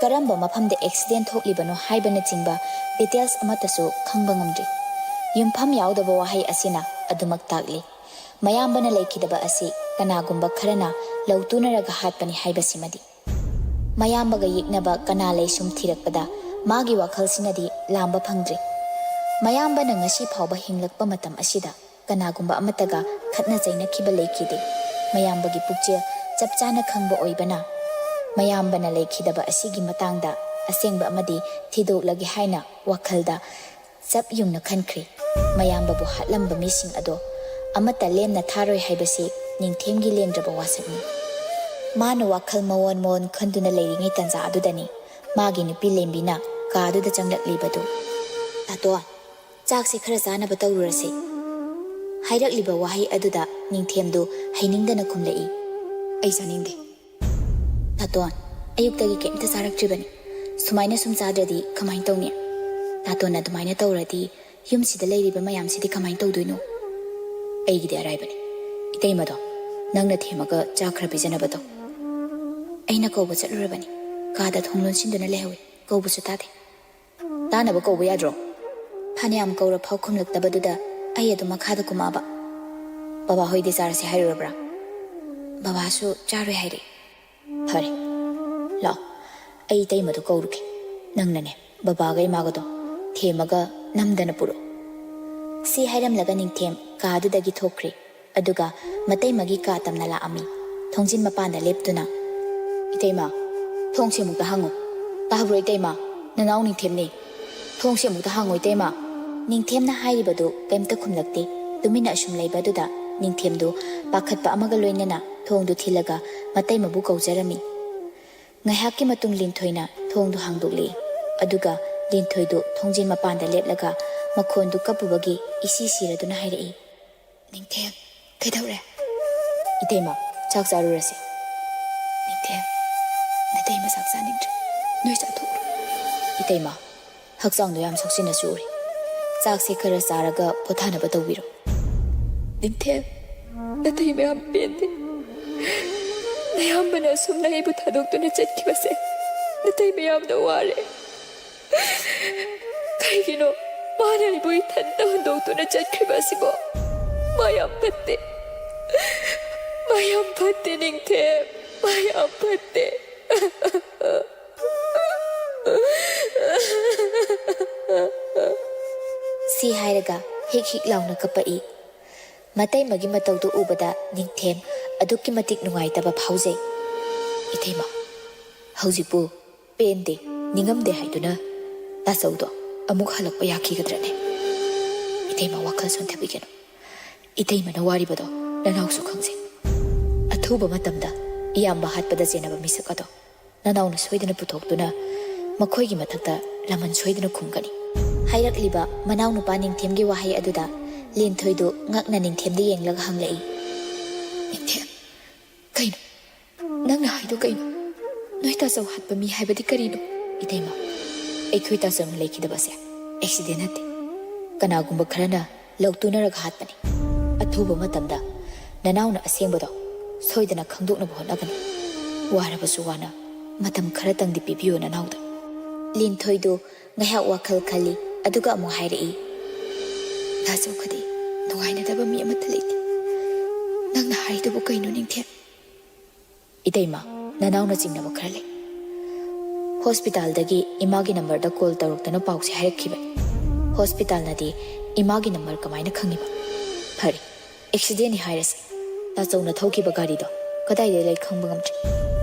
ꯀꯔꯝꯕ ꯃꯐꯝꯗ ꯑꯦꯛꯁꯤꯗꯦꯟ ꯊꯣꯛꯂꯤꯕꯅꯣ ꯍꯥꯏꯕꯅꯆꯤꯡꯕ ꯗꯤꯇꯦꯜꯁ ꯑꯃꯠꯇꯁꯨ ꯈꯪꯕ ꯉꯝꯗ꯭ꯔꯤ꯫ ꯌꯨꯝꯐꯝ ꯌꯥꯎꯗꯕ ꯋꯥꯍꯩ ꯑꯁꯤꯅ ꯑꯗꯨꯃꯛ ꯇꯥꯛꯂꯤ, ꯃꯌꯥꯝꯕꯅ ꯂꯩꯈꯤꯗꯕ ꯑꯁꯤ ꯀꯅꯥꯒꯨꯝꯕ ꯈꯔꯅ ꯂꯧ ꯇꯨꯅꯔꯒ ꯍꯥꯠꯄꯅꯤ ꯍꯥꯏꯕꯁꯤꯃꯗꯤ꯫ ꯃꯌꯥꯝꯕꯒ ꯌꯦꯛꯅꯕ ꯀꯅꯥ ꯂꯩ ꯁꯨꯝ ꯊꯤꯔꯛꯄꯗ ꯃꯥꯒꯤ ꯋꯥꯈꯜꯁꯤꯅꯗꯤ ꯂꯥꯝꯕ ꯐꯪꯗ꯭ꯔꯤ꯫ ꯃꯌꯥꯝꯕꯅ ꯉꯁꯤ ꯐꯥꯎꯕ ꯍꯤꯡꯂꯛꯄ ꯃꯇꯝ ꯑꯁꯤꯗ ꯀꯅꯥꯒꯨꯝꯕ ꯑꯃꯠꯇꯒ ꯈꯠꯅ ꯆꯩꯅꯈꯤꯕ ꯂꯩꯈꯤꯗꯦ꯫ ꯃꯌꯥꯝꯕꯒꯤ ꯄꯨꯛꯆꯦꯜ ꯆꯞ ꯆꯥꯅ ꯈꯪꯕ ꯑꯣꯏꯕꯅ ꯃꯌꯥꯝꯕꯅ ꯂꯩꯈꯤꯗꯕ ꯑꯁꯤꯒꯤ ꯃꯇꯥꯡꯗ ꯑꯁꯦꯡꯕ ꯑꯃꯗꯤ ꯊꯤꯗꯣꯛꯂꯒꯦ ꯍꯥꯏꯅ ꯋꯥꯈꯜꯗ ꯆꯞ ꯌꯨꯡꯅ ꯈꯟꯈ꯭ꯔꯦ꯫ ꯃꯌꯥꯝꯕꯕꯨ ꯍꯥꯠꯂꯝꯕ ꯃꯤꯁꯤꯡ ꯑꯗꯣ ꯑꯃꯠꯇ ꯂꯦꯝꯅ ꯊꯥꯔꯣꯏ ꯍꯥꯏꯕꯁꯤ ꯅꯤꯡꯊꯦꯝꯒꯤ ꯂꯦꯡꯗ꯭ꯔꯕ ꯋꯥꯁꯛꯅꯤ꯫ ꯃꯥꯅ ꯋꯥꯈꯜ ꯃꯑꯣꯟ ꯃꯑꯣꯟ ꯈꯟꯗꯨꯅ ꯂꯩꯔꯤꯉꯩ ꯇꯟꯖꯥ ꯑꯗꯨꯗꯅꯤ ꯃꯥꯒꯤ ꯅꯨꯄꯤ ꯂꯦꯝꯕꯤꯅ ꯀꯥꯗꯨꯗ ꯆꯪꯂꯛꯂꯤꯕꯗꯨ꯫ "ꯇꯥꯇꯣꯟ, ꯆꯥꯛꯁꯦ ꯈꯔ ꯆꯥꯅꯕ ꯇꯧꯔꯨꯔꯁꯦ" ꯍꯥꯏꯔꯛꯂꯤꯕ ꯋꯥꯍꯩ ꯑꯗꯨꯗ ꯅꯤꯡꯊꯦꯝꯗꯨ ꯍꯩꯅꯤꯡꯗꯅ ꯈꯨꯝꯂꯛꯏ, "ꯑꯩ ꯆꯥꯅꯤꯡꯗꯦ꯫ ꯇꯥꯇꯣꯟ, ꯑꯌꯨꯛꯇꯒꯤ ꯀꯩꯝꯇ ꯆꯥꯔꯛꯇ꯭ꯔꯤꯕꯅꯤ꯫ ꯁꯨꯃꯥꯏꯅ ꯁꯨꯝ ꯆꯥꯗ꯭ꯔꯗꯤ ꯀꯃꯥꯏꯅ ꯇꯧꯅꯤ? ꯇꯥꯇꯣꯟ, ꯑꯗꯨꯃꯥꯏꯅ ꯇꯧꯔꯗꯤ ꯌꯨꯝꯁꯤꯗ ꯂꯩꯔꯤꯕ ꯃꯌꯥꯝꯁꯤꯗꯤ ꯀꯃꯥꯏꯅ ꯇꯧꯗꯣꯏꯅꯣ?" "ꯑꯩꯒꯤꯗꯤ ꯑꯔꯥꯏꯕꯅꯤ꯫ ꯏꯇꯩꯃꯗꯣ ꯅꯪꯅ ꯊꯦꯝꯃꯒ ꯆꯥꯛ ꯈꯔ ꯄꯤꯖꯅꯕꯗꯣ꯫ ꯑꯩꯅ ꯀꯧꯕ ꯆꯠꯂꯨꯔꯕꯅꯤ꯫ ꯀꯥꯗ ꯊꯣꯡ ꯂꯣꯟꯁꯤꯟꯗꯨꯅ ꯂꯩꯍꯧꯏ꯫ ꯀꯧꯕꯁꯨ ꯇꯥꯗꯦ꯫ ꯇꯥꯅꯕ ꯀꯧꯕ ꯌꯥꯗ꯭ꯔꯣ?" ꯐꯅꯌꯥꯝ ꯀꯧꯔ ꯐꯥꯎ ꯈꯨꯝꯂꯛꯇꯕꯗꯨꯗ ꯑꯩ ꯑꯗꯨꯝ ꯃꯈꯥꯗ ꯀꯨꯝꯃꯛꯑꯕ꯫ "ꯕꯕꯥ ꯍꯣꯏꯗꯤ ꯆꯥꯔꯁꯦ ꯍꯥꯏꯔꯨꯔꯕ꯭ꯔꯥ?" "ꯕꯕꯥꯁꯨ ꯆꯥꯔꯣꯏ ꯍꯥꯏꯔꯛꯑꯦ꯫" "ꯐꯔꯦ, ꯂꯥꯛꯑꯣ, ꯑꯩ ꯏꯇꯩꯃꯗꯣ ꯀꯧꯔꯨꯒꯦ꯫ ꯅꯪꯅꯅꯦ ꯕꯕꯥꯒ ꯏꯃꯥꯒꯗꯣ ꯊꯦꯝꯃꯒ ꯅꯝꯗꯅ ꯄꯨꯔꯛꯑꯣ꯫" ꯁꯤ ꯍꯥꯏꯔꯝꯂꯒ ꯅꯤꯡꯊꯦꯝ ꯀꯥꯗꯨꯗꯒꯤ ꯊꯣꯛꯈ꯭ꯔꯦ꯫ ꯑꯗꯨꯒ ꯃꯇꯩꯃꯒꯤ ꯀꯥ ꯇꯝꯅ ꯂꯥꯛꯑꯝꯃꯤ꯫ ꯊꯣꯡꯖꯤꯟ ꯃꯄꯥꯟꯗ ꯂꯦꯞꯇꯨꯅ, "ꯏꯇꯩꯃ, ꯊꯣꯡꯁꯦ ꯑꯃꯨꯛꯇ ꯍꯥꯡꯉꯨ꯫ ꯇꯥꯕ꯭ꯔꯣ ꯏꯇꯩꯃ? ꯅꯅꯥꯎ ꯅꯤꯡꯊꯦꯝꯅꯦ꯫ ꯊꯣꯡꯁꯦ ꯑꯃꯨꯛꯇ ꯍꯥꯡꯉꯨ ꯏꯇꯩꯃ꯫" ꯅꯤꯡꯊꯦꯝꯅ ꯍꯥꯏꯔꯤꯕꯗꯨ ꯀꯩꯝꯇ ꯈꯨꯝꯂꯛꯇꯦ꯫ ꯇꯨꯃꯤꯟꯅ ꯑꯁꯨꯝ ꯂꯩꯕ ꯑꯗꯨꯗ ꯅꯤꯡꯊꯦꯝꯗꯨ ꯄꯥꯈꯠꯄ ꯑꯃꯒ ꯂꯣꯏꯅꯅ ꯊꯣꯡꯗꯨ ꯊꯤꯜꯂꯒ ꯃꯇꯩꯃꯕꯨ ꯀꯧꯖꯔꯝꯃꯤ꯫ ꯉꯥꯏꯍꯥꯛꯀꯤ ꯃꯇꯨꯡ ꯂꯤꯟꯊꯣꯏꯅ ꯊꯣꯡꯗꯨ ꯍꯥꯡꯗꯣꯛꯂꯛꯏ꯫ ꯑꯗꯨꯒ ꯂꯤꯟꯊꯣꯏꯗꯨ ꯊꯣꯡꯖꯤꯟ ꯃꯄꯥꯟꯗ ꯂꯦꯞꯂꯒ ꯃꯈꯣꯟꯗꯨ ꯀꯞꯄꯨꯕꯒꯤ ꯏꯁꯤ ꯁꯤꯔꯗꯨꯅ ꯍꯥꯏꯔꯛꯏ꯫ "ꯅꯤꯡꯊꯦꯝ, ꯀꯩꯗꯧꯔꯦ?" "ꯏꯇꯩꯃ, ꯆꯥꯛ ꯆꯥꯔꯨꯔꯁꯤ꯫" "ꯅꯤꯡꯊꯦꯝ, ꯅꯇꯩꯃ ꯆꯥꯛ ꯆꯥꯅꯤꯡꯗ꯭ꯔꯦ꯫ ꯅꯣꯏ ꯆꯥꯊꯣꯛꯎꯔꯣ꯫" "ꯏꯇꯩꯃ, ꯍꯛꯆꯥꯡꯗꯣ ꯌꯥꯝ ꯁꯣꯛꯆꯤꯟꯅꯁꯨ ꯎꯔꯦ꯫ ꯆꯥꯛꯁꯦ ꯈꯔ ꯆꯥꯔꯒ ꯄꯣꯊꯥꯅꯕ ꯇꯧꯕꯤꯔꯣ꯫" "ꯅꯤꯡꯊꯦꯝ, ꯅꯇꯩꯃ ꯌꯥꯝ ꯄꯦꯟꯗꯦ꯫ ꯅꯌꯥꯝꯕꯅ ꯑꯁꯨꯝꯅ ꯑꯩꯕꯨ ꯊꯥꯗꯣꯛꯇꯨꯅ ꯆꯠꯈꯤꯕꯁꯦ ꯅꯇꯩꯃ ꯌꯥꯝꯅ ꯋꯥꯔꯦ꯫ ꯀꯩꯒꯤꯅꯣ ꯃꯥꯅ ꯑꯩꯕꯨ ꯏꯊꯟꯇ ꯍꯨꯟꯗꯣꯛꯇꯨꯅ ꯆꯠꯈ꯭ꯔꯤꯕ ꯑꯁꯤꯕꯣ? ꯃꯥ ꯌꯥꯝ ꯐꯠꯇꯦ꯫ ꯃꯥ ꯌꯥꯝ ꯐꯠꯇꯦ, ꯅꯤꯡꯊꯦꯝ꯫ ꯃꯥ ꯌꯥꯝ ꯐꯠꯇꯦ꯫" ꯁꯤ ꯍꯥꯏꯔꯒ ꯍꯤꯛ ꯍꯤꯛ ꯂꯥꯎꯅ ꯀꯞꯄꯛꯏ꯫ ꯃꯇꯩꯃꯒꯤ ꯃꯇꯧꯗꯨ ꯎꯕꯗ ꯅꯤꯡꯊꯦꯝ ꯑꯗꯨꯛꯀꯤ ꯃꯇꯤꯛ ꯅꯨꯡꯉꯥꯏꯇꯕ ꯐꯥꯎꯖꯩ꯫ "ꯏꯇꯩꯃ, ꯍꯧꯖꯤꯛꯄꯨ ꯄꯦꯟꯗꯦ, ꯅꯤꯡꯉꯝꯗꯦ ꯍꯥꯏꯗꯨꯅ ꯇꯥꯆꯧꯗꯣ ꯑꯃꯨꯛ ꯍꯜꯂꯛꯄ ꯌꯥꯈꯤꯒꯗ꯭ꯔꯅꯦ? ꯏꯇꯩꯃ, ꯋꯥꯈꯜ ꯁꯣꯟꯊꯕꯤꯒꯅꯨ꯫ ꯏꯇꯩꯃꯅ ꯋꯥꯔꯤꯕꯗꯣ ꯅꯅꯥꯎꯁꯨ ꯈꯪꯖꯩ꯫ ꯑꯊꯨꯕ ꯃꯇꯝꯗ ꯏꯌꯥꯝꯕ ꯍꯥꯠꯄꯗ ꯆꯦꯟꯅꯕ ꯃꯤꯁꯛ ꯑꯗꯣ ꯅꯅꯥꯎꯅ ꯁꯣꯏꯗꯅ ꯄꯨꯊꯣꯛꯇꯨꯅ ꯃꯈꯣꯏꯒꯤ ꯃꯊꯛꯇ ꯂꯃꯟ ꯁꯣꯏꯗꯅ ꯈꯨꯝꯒꯅꯤ꯫" ꯍꯥꯏꯔꯛꯂꯤꯕ ꯃꯅꯥꯎꯅꯨꯄꯥ ꯅꯤꯡꯊꯦꯝꯒꯤ ꯋꯥꯍꯩ ꯑꯗꯨꯗ ꯂꯤꯟꯊꯣꯏꯗꯨ ꯉꯛꯅ ꯅꯤꯡꯊꯦꯝꯗ ꯌꯦꯡꯂꯒ ꯍꯪꯂꯛꯏ꯫ "ꯅꯤꯡꯊꯦꯝ, ꯀꯩꯅꯣ? ꯅꯪꯅ ꯍꯥꯏꯗꯣ ꯀꯩꯅꯣ? ꯅꯣꯏ ꯇꯥꯆꯧ ꯍꯥꯠꯄ ꯃꯤ ꯍꯥꯏꯕꯗꯤ ꯀꯔꯤꯅꯣ?" "ꯏꯇꯩꯃ, ꯑꯩꯈꯣꯏ ꯇꯥꯆꯧꯅ ꯂꯩꯈꯤꯗꯕꯁꯦ ꯑꯦꯛꯁꯤꯗꯦꯟ ꯅꯠꯇꯦ꯫ ꯀꯅꯥꯒꯨꯝꯕ ꯈꯔꯅ ꯂꯧꯇꯨꯅꯔꯒ ꯍꯥꯠꯄꯅꯤ꯫ ꯑꯊꯨꯕ ꯃꯇꯝꯗ ꯅꯅꯥꯎꯅ ꯑꯁꯦꯡꯕꯗꯣ ꯁꯣꯏꯗꯅ ꯈꯪꯗꯣꯛꯅꯕ ꯍꯣꯠꯅꯒꯅꯤ꯫ ꯋꯥꯔꯕꯁꯨ ꯋꯥꯅ ꯃꯇꯝ ꯈꯔꯇꯪꯗꯤ ꯄꯤꯕꯤꯌꯨ ꯅꯅꯥꯎꯗ꯫" ꯂꯤꯟꯊꯣꯏꯗꯨ ꯉꯥꯏꯍꯥꯛ ꯋꯥꯈꯜ ꯈꯜꯂꯤ, ꯑꯗꯨꯒ ꯑꯃꯨꯛ ꯍꯥꯏꯔꯛꯏ꯫ "ꯇꯥꯆꯧꯒꯗꯤ ꯅꯨꯡꯉꯥꯏꯅꯗꯕ ꯃꯤ ꯑꯃꯠꯇ ꯂꯩꯇꯦ꯫ ꯅꯪꯅ ꯍꯥꯏꯗꯨꯕꯨ ꯀꯩꯅꯣ, ꯅꯤꯡꯊꯦꯝ?" "ꯏꯇꯩꯃ, ꯅꯅꯥꯎꯅ ꯆꯤꯡꯅꯕ ꯈꯔ ꯂꯩ꯫ ꯍꯣꯁꯄꯤꯇꯥꯜꯗꯒꯤ ꯏꯃꯥꯒꯤ ꯅꯝꯕꯔꯗ ꯀꯣꯜ ꯇꯧꯔꯛꯇꯨꯅ ꯄꯥꯎꯁꯦ ꯍꯥꯏꯔꯛꯈꯤꯕꯅꯤ꯫ ꯍꯣꯁꯄꯤꯇꯥꯜꯅꯗꯤ ꯏꯃꯥꯒꯤ ꯅꯝꯕꯔ ꯀꯃꯥꯏꯅ ꯈꯪꯉꯤꯕ? ꯐꯔꯦ, ꯑꯦꯛꯁꯤꯗꯦꯟꯅꯤ ꯍꯥꯏꯔꯁꯤ꯫ ꯇꯥꯆꯧꯅ ꯊꯧꯈꯤꯕ ꯒꯥꯔꯤꯗꯣ ꯀꯗꯥꯏꯗ ꯂꯩ ꯈꯪꯕ ꯉꯝꯗ꯭ꯔꯤ꯫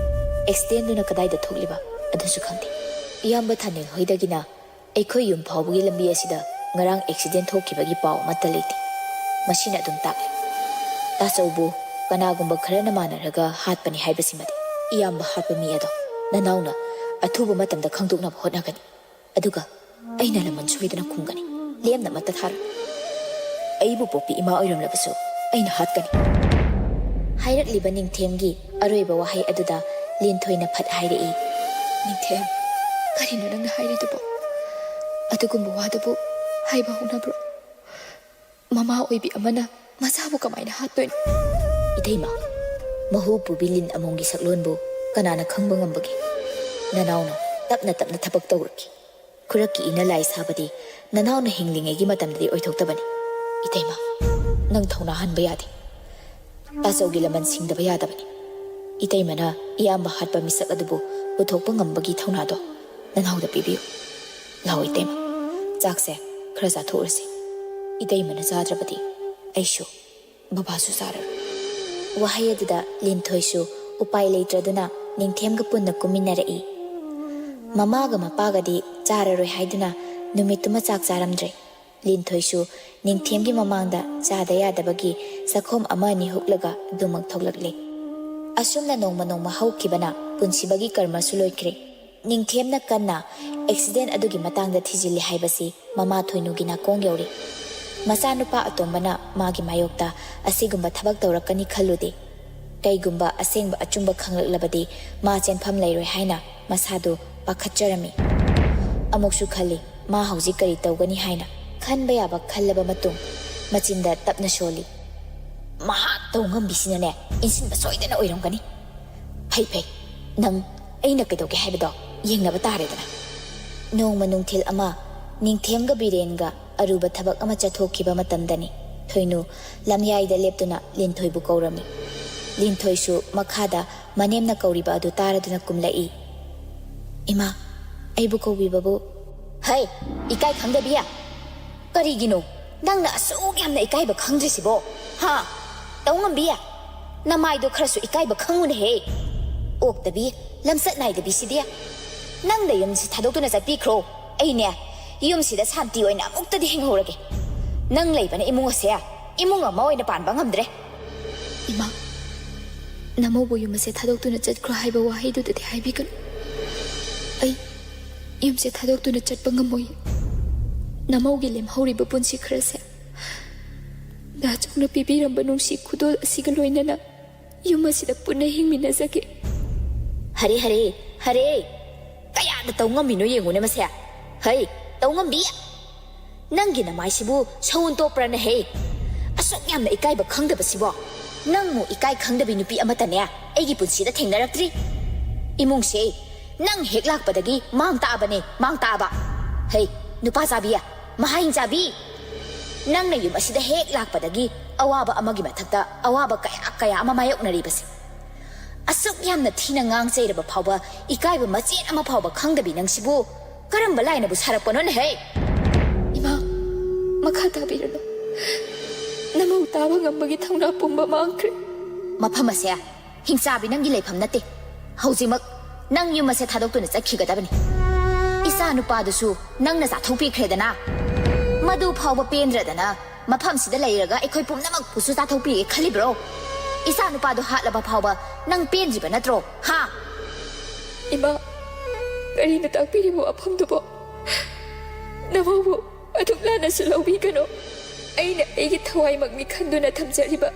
ꯑꯦꯛꯁꯤꯗꯦꯟꯗꯨꯅ ꯀꯗꯥꯏꯗ ꯊꯣꯛꯂꯤꯕ ꯑꯗꯨꯁꯨ ꯈꯪꯗꯦ꯫ ꯏꯌꯥꯝꯕ ꯊꯥꯅꯤꯜ ꯍꯣꯏꯗꯒꯤꯅ ꯑꯩꯈꯣꯏ ꯌꯨꯝ ꯐꯥꯎꯕꯒꯤ ꯂꯝꯕꯤ ꯑꯁꯤꯗ ꯉꯔꯥꯡ ꯑꯦꯛꯁꯤꯗꯦꯟ ꯊꯣꯛꯈꯤꯕꯒꯤ ꯄꯥꯎ ꯑꯃꯠꯇ ꯂꯩꯇꯦ꯫ ꯃꯁꯤꯅ ꯑꯗꯨꯝ ꯇꯥꯛꯂꯤ, ꯇꯥꯆꯧꯕꯨ ꯀꯅꯥꯒꯨꯝꯕ ꯈꯔꯅ ꯃꯥꯟꯅꯔꯒ ꯍꯥꯠꯄꯅꯤ ꯍꯥꯏꯕꯁꯤꯃꯗꯤ꯫ ꯏꯌꯥꯝꯕ ꯍꯥꯠꯄ ꯃꯤ ꯑꯗꯣ ꯅꯅꯥꯎꯅ ꯑꯊꯨꯕ ꯃꯇꯝꯗ ꯈꯪꯗꯣꯛꯅꯕ ꯍꯣꯠꯅꯒꯅꯤ꯫ ꯑꯗꯨꯒ ꯑꯩꯅ ꯂꯃꯟ ꯁꯣꯏꯗꯅ ꯈꯨꯝꯒꯅꯤ꯫ ꯂꯦꯝꯅ ꯑꯃꯠꯇ ꯊꯥꯔꯣꯏ꯫ ꯑꯩꯕꯨ ꯄꯣꯛꯄꯤ ꯏꯃꯥ ꯑꯣꯏꯔꯝꯂꯕꯁꯨ ꯑꯩꯅ ꯍꯥꯠꯀꯅꯤ꯫ ꯍꯥꯏꯔꯛꯂꯤꯕ ꯅꯤꯡꯊꯦꯝꯒꯤ ꯑꯔꯣꯏꯕ ꯋꯥꯍꯩ ꯑꯗꯨꯗ ꯂꯤꯟꯊꯣꯏꯅ ꯐꯠ ꯍꯥꯏꯔꯛꯏ, "ꯅꯤꯡꯊꯦꯝ, ꯀꯔꯤꯅꯣ ꯅꯪꯅ ꯍꯥꯏꯔꯤꯗꯨꯕꯣ? ꯑꯗꯨꯒꯨꯝꯕ ꯋꯥꯗꯨꯕꯨ ꯍꯥꯏꯕ ꯍꯧꯅꯕ꯭ꯔꯣ? ꯃꯃꯥ ꯑꯣꯏꯕꯤ ꯑꯃꯅ ꯃꯆꯥꯕꯨ ꯀꯃꯥꯏꯅ ꯍꯥꯠꯇꯣꯏꯅꯣ?" "ꯏꯇꯩꯃ, ꯃꯍꯨ ꯄꯨꯕꯤ ꯂꯤꯟ ꯑꯃꯣꯝꯒꯤ ꯁꯛꯂꯣꯟꯕꯨ ꯀꯅꯥꯅ ꯈꯪꯕ ꯉꯝꯕꯒꯦ? ꯅꯅꯥꯎꯅ ꯇꯞꯅ ꯇꯞꯅ ꯊꯕꯛ ꯇꯧꯔꯛꯈꯤ꯫ ꯈꯨꯔꯛꯀꯤ ꯏꯅ ꯂꯥꯏ ꯁꯥꯕꯗꯤ ꯅꯅꯥꯎꯅ ꯍꯤꯡꯂꯤꯉꯩꯒꯤ ꯃꯇꯝꯗꯗꯤ ꯑꯣꯏꯊꯣꯛꯇꯕꯅꯤ꯫ ꯏꯇꯩꯃ, ꯅꯪ ꯊꯧꯅꯥ ꯍꯟꯕ ꯌꯥꯗꯦ꯫ ꯇꯥꯆꯧꯒꯤ ꯂꯃꯟ ꯁꯤꯡꯗꯕ ꯌꯥꯗꯕꯅꯤ꯫ ꯏꯇꯩꯃꯅ ꯏꯌꯥꯝꯕ ꯍꯥꯠꯄ ꯃꯤꯁꯛ ꯑꯗꯨꯕꯨ ꯄꯨꯊꯣꯛꯄ ꯉꯝꯕꯒꯤ ꯊꯧꯅꯥꯗꯣ ꯅꯅꯥꯎꯗ ꯄꯤꯕꯤꯌꯨ꯫ ꯂꯥꯛꯑꯣ ꯏꯇꯩꯃ, ꯆꯥꯛꯁꯦ ꯈꯔ ꯆꯥꯊꯣꯛꯎꯔꯁꯤ꯫ ꯏꯇꯩꯃꯅ ꯆꯥꯗ꯭ꯔꯕꯗꯤ ꯑꯩꯁꯨ, ꯕꯕꯥꯁꯨ ꯆꯥꯔꯔꯣꯏ꯫" ꯋꯥꯍꯩ ꯑꯗꯨꯗ ꯂꯤꯟꯊꯣꯏꯁꯨ ꯎꯄꯥꯏ ꯂꯩꯇ꯭ꯔꯗꯨꯅ ꯅꯤꯡꯊꯦꯝꯒ ꯄꯨꯟꯅ ꯀꯨꯝꯃꯤꯟꯅꯔꯛꯏ꯫ ꯃꯃꯥꯒ ꯃꯄꯥꯒꯗꯤ ꯆꯥꯔꯔꯣꯏ ꯍꯥꯏꯗꯨꯅ ꯅꯨꯃꯤꯠꯇꯨꯃ ꯆꯥꯛ ꯆꯥꯔꯝꯗ꯭ꯔꯦ꯫ ꯂꯤꯟꯊꯣꯏꯁꯨ ꯅꯤꯡꯊꯦꯝꯒꯤ ꯃꯃꯥꯡꯗ ꯆꯥꯗ ꯌꯥꯗꯕꯒꯤ ꯆꯥꯛꯈꯣꯝ ꯑꯃ ꯑꯅꯤ ꯍꯨꯛꯂꯒ ꯑꯗꯨꯃꯛ ꯊꯣꯛꯂꯛꯂꯦ꯫ ꯑꯁꯨꯝꯅ ꯅꯣꯡꯃ ꯅꯣꯡꯃ ꯍꯧꯈꯤꯕꯅ ꯄꯨꯟꯁꯤꯕꯒꯤ ꯀꯔꯃꯁꯨ ꯂꯣꯏꯈ꯭ꯔꯦ꯫ ꯅꯤꯡꯊꯦꯝꯅ ꯀꯟꯅ ꯑꯦꯛꯁꯤꯗꯦꯟ ꯑꯗꯨꯒꯤ ꯃꯇꯥꯡꯗ ꯊꯤꯖꯤꯜꯂꯤ ꯍꯥꯏꯕꯁꯤ ꯃꯃꯥ ꯊꯣꯏꯅꯨꯒꯤ ꯅꯥꯀꯣꯡ ꯌꯧꯔꯦ꯫ ꯃꯆꯥꯅꯨꯄꯥ ꯑꯇꯣꯝꯕꯅ ꯃꯥꯒꯤ ꯃꯥꯌꯣꯛꯇ ꯑꯁꯤꯒꯨꯝꯕ ꯊꯕꯛ ꯇꯧꯔꯛꯀꯅꯤ ꯈꯜꯂꯨꯗꯦ꯫ ꯀꯩꯒꯨꯝꯕ ꯑꯁꯦꯡꯕ ꯑꯆꯨꯝꯕ ꯈꯪꯂꯛꯂꯕꯗꯤ ꯃꯥ ꯆꯦꯟꯐꯝ ꯂꯩꯔꯣꯏ ꯍꯥꯏꯅ ꯃꯁꯥꯗꯨ ꯄꯥꯈꯠꯆꯔꯝꯃꯤ꯫ ꯑꯃꯨꯛꯁꯨ ꯈꯜꯂꯤ, ꯃꯥ ꯍꯧꯖꯤꯛ ꯀꯔꯤ ꯇꯧꯒꯅꯤ ꯍꯥꯏꯅ꯫ ꯈꯟꯕ ꯌꯥꯕ ꯈꯜꯂꯕ ꯃꯇꯨꯡ ꯃꯆꯤꯟꯗ ꯇꯞꯅ ꯁꯣꯜꯂꯤ, "ꯃꯍꯥꯛ ꯇꯧ ꯉꯝꯕꯤꯁꯤꯅꯅꯦ ꯏꯟꯁꯤꯟꯕ ꯁꯣꯏꯗꯅ ꯑꯣꯏꯔꯝꯒꯅꯤ꯫ ꯐꯩ ꯐꯩ, ꯅꯪ ꯑꯩꯅ ꯀꯩꯗꯧꯒꯦ ꯍꯥꯏꯕꯗꯣ ꯌꯦꯡꯅꯕ ꯇꯥꯔꯦꯗꯅ꯫" ꯅꯣꯡꯃ ꯅꯨꯡꯊꯤꯜ ꯑꯃ ꯅꯤꯡꯊꯦꯝꯒ ꯕꯤꯔꯦꯟꯒ ꯑꯔꯨꯕ ꯊꯕꯛ ꯑꯃ ꯆꯠꯊꯣꯛꯈꯤꯕ ꯃꯇꯝꯗꯅꯤ ꯊꯣꯏꯅꯨ ꯂꯝꯌꯥꯏꯗ ꯂꯦꯞꯇꯨꯅ ꯂꯤꯟꯊꯣꯏꯕꯨ ꯀꯧꯔꯝꯃꯤ꯫ ꯂꯤꯟꯊꯣꯏꯁꯨ ꯃꯈꯥꯗ ꯃꯅꯦꯝꯅ ꯀꯧꯔꯤꯕ ꯑꯗꯨ ꯇꯥꯔꯗꯨꯅ ꯀꯨꯝꯂꯛꯏ꯫ "ꯏꯃꯥ, ꯑꯩꯕꯨ ꯀꯧꯕꯤꯕꯕꯨ?" "ꯍꯩ, ꯏꯀꯥꯏ ꯈꯪꯗꯕꯤ! ꯀꯔꯤꯒꯤꯅꯣ ꯅꯪꯅ ꯑꯁꯨꯛ ꯌꯥꯝꯅ ꯏꯀꯥꯏꯕ ꯈꯪꯗ꯭ꯔꯤꯁꯤꯕꯣ? ꯍꯥ? ꯇꯧꯉꯝꯕꯤ, ꯅꯃꯥꯏꯗꯣ ꯈꯔꯁꯨ ꯏꯀꯥꯏꯕ ꯈꯪꯉꯨꯅꯦꯍꯦ꯫ ꯑꯣꯛꯇꯕꯤ, ꯂꯝꯆꯠ ꯅꯥꯏꯗꯕꯤꯁꯤꯗꯤ꯫ ꯅꯪ ꯅꯌꯨꯝꯁꯤ ꯊꯥꯗꯣꯛꯇꯨꯅ ꯆꯠꯄꯤꯈ꯭ꯔꯣ꯫ ꯑꯩꯅꯦ, ꯌꯨꯝꯁꯤꯗ ꯁꯥꯟꯇꯤ ꯑꯣꯏꯅ ꯑꯃꯨꯛꯇꯗꯤ ꯍꯤꯡꯍꯧꯔꯒꯦ꯫ ꯅꯪ ꯂꯩꯕꯅ ꯏꯃꯨꯡ ꯑꯁꯦ ꯏꯃꯨꯡ ꯑꯃ ꯑꯣꯏꯅ ꯄꯥꯟꯕ ꯉꯝꯗ꯭ꯔꯦ꯫" "ꯏꯃꯥ, ꯅꯃꯧꯕꯨ ꯌꯨꯝ ꯑꯁꯦ ꯊꯥꯗꯣꯛꯇꯨꯅ ꯆꯠꯈ꯭ꯔꯣ ꯍꯥꯏꯕ ꯋꯥꯍꯩꯗꯨꯗꯗꯤ ꯍꯥꯏꯕꯤꯒꯅꯨ꯫ ꯑꯩ, ꯌꯨꯝꯁꯦ ꯊꯥꯗꯣꯛꯇꯨꯅ ꯆꯠꯄ ꯉꯝꯃꯣꯏ꯫ ꯅꯃꯧꯒꯤ ꯂꯦꯝꯍꯧꯔꯤꯕ ꯄꯨꯟꯁꯤ ꯈꯔꯁꯦ ꯗꯥ ꯆꯧꯅ ꯄꯤꯕꯤꯔꯝꯕ ꯅꯨꯡꯁꯤ ꯈꯨꯗꯣꯜ ꯑꯁꯤꯒ ꯂꯣꯏꯅꯅ ꯌꯨꯝ ꯑꯁꯤꯗ ꯄꯨꯟꯅ ꯍꯤꯡꯃꯤꯟꯅꯖꯒꯦ꯫ ꯍꯔꯦ, ꯍꯔꯦ, ꯍꯔꯦ! ꯀꯌꯥꯗ ꯇꯧ ꯉꯝꯃꯤꯅꯣ ꯌꯦꯡꯉꯨꯅꯦ ꯃꯁꯦ꯫ ꯍꯩ, ꯇꯧ ꯉꯝꯕꯤ? ꯅꯪꯒꯤ ꯅꯃꯥꯏꯁꯤꯕꯨ ꯁꯎꯟ ꯇꯣꯛꯄ꯭ꯔꯅꯦ ꯍꯦ? ꯑꯁꯨꯛ ꯌꯥꯝꯅ ꯏꯀꯥꯏꯕ ꯈꯪꯗꯕꯁꯤꯕꯣ? ꯅꯪꯃꯨ ꯏꯀꯥꯏ ꯈꯪꯗꯕꯤ ꯅꯨꯄꯤ ꯑꯃꯠꯇꯅꯦ ꯑꯩꯒꯤ ꯄꯨꯟꯁꯤꯗ ꯊꯦꯡꯅꯔꯛꯇ꯭ꯔꯤ꯫ ꯏꯃꯨꯡꯁꯦ ꯅꯪ ꯍꯦꯛ ꯂꯥꯛꯄꯗꯒꯤ ꯃꯥꯡ ꯇꯥꯛꯑꯕꯅꯦ, ꯃꯥꯡ ꯇꯥꯛꯑꯕ꯫ ꯍꯩ, ꯅꯨꯄꯥ ꯆꯥꯕꯤ, ꯃꯍꯥ ꯍꯤꯡꯆꯥꯕꯤ! ꯅꯪꯅ ꯌꯨꯝ ꯑꯁꯤꯗ ꯍꯦꯛ ꯂꯥꯛꯄꯗꯒꯤ ꯑꯋꯥꯕ ꯑꯃꯒꯤ ꯃꯊꯛꯇ ꯑꯋꯥꯕ ꯀꯌꯥ ꯀꯌꯥ ꯑꯃ ꯃꯥꯌꯣꯛꯅꯔꯤꯕꯁꯦ꯫ ꯑꯁꯨꯛ ꯌꯥꯝꯅ ꯊꯤꯅ ꯉꯥꯡ ꯆꯩꯔꯕ ꯐꯥꯎꯕ ꯏꯀꯥꯏꯕ ꯃꯆꯦꯠ ꯑꯃ ꯐꯥꯎꯕ ꯈꯪꯗꯕꯤ ꯅꯪꯁꯤꯕꯨ ꯀꯔꯝꯕ ꯂꯥꯏꯅꯕꯨ ꯁꯥꯔꯛꯄꯅꯣꯅꯦ ꯍꯦ? ꯏꯃꯥ, ꯃꯈꯥ ꯇꯥꯕꯤꯔꯅꯨ꯫ ꯅꯃꯧ ꯇꯥꯕ ꯉꯝꯕꯒꯤ ꯊꯧꯅꯥ ꯄꯨꯝꯕ ꯃꯥꯡꯈ꯭ꯔꯦ꯫ ꯃꯐꯝ ꯑꯁꯦ ꯍꯤꯡꯆꯥꯕꯤ ꯅꯪꯒꯤ ꯂꯩꯐꯝ ꯅꯠꯇꯦ꯫ ꯍꯧꯖꯤꯛꯃꯛ ꯅꯪ ꯌꯨꯝ ꯑꯁꯦ ꯊꯥꯗꯣꯛꯇꯨꯅ ꯆꯠꯈꯤꯒꯗꯕꯅꯤ꯫ ꯏꯆꯥ ꯅꯨꯄꯥꯗꯨꯁꯨ ꯅꯪꯅ ꯆꯥꯊꯣꯛꯄꯤꯈ꯭ꯔꯦꯗꯅ꯫ ꯃꯗꯨ ꯐꯥꯎꯕ ꯄꯦꯟꯗ꯭ꯔꯗꯅ ꯃꯐꯝꯁꯤꯗ ꯂꯩꯔꯒ ꯑꯩꯈꯣꯏ ꯄꯨꯝꯅꯃꯛꯄꯨꯁꯨ ꯆꯥꯊꯣꯛꯄꯤꯒꯦ ꯈꯜꯂꯤꯕ꯭ꯔꯣ? ꯏꯆꯥ ꯅꯨꯄꯥꯗꯨ ꯍꯥꯠꯂꯕ ꯐꯥꯎꯕ ꯅꯪ ꯄꯦꯟꯗ꯭ꯔꯤꯕ ꯅꯠꯇ꯭ꯔꯣ? ꯍꯥ? ꯏꯃꯥ, ꯀꯔꯤꯅ ꯇꯥꯛꯄꯤꯔꯤꯕ ꯋꯥꯐꯝꯗꯨꯕꯣ? ꯅꯃꯧꯕꯨ ꯑꯗꯨꯛ ꯂꯥꯟꯅꯁꯨ ꯂꯧꯕꯤꯒꯅꯨ꯫ ꯑꯩꯅ ꯑꯩꯒꯤ ꯊꯋꯥꯏꯃꯛꯅꯤ ꯈꯟꯗꯨꯅ ꯊꯝꯖꯔꯤꯕ,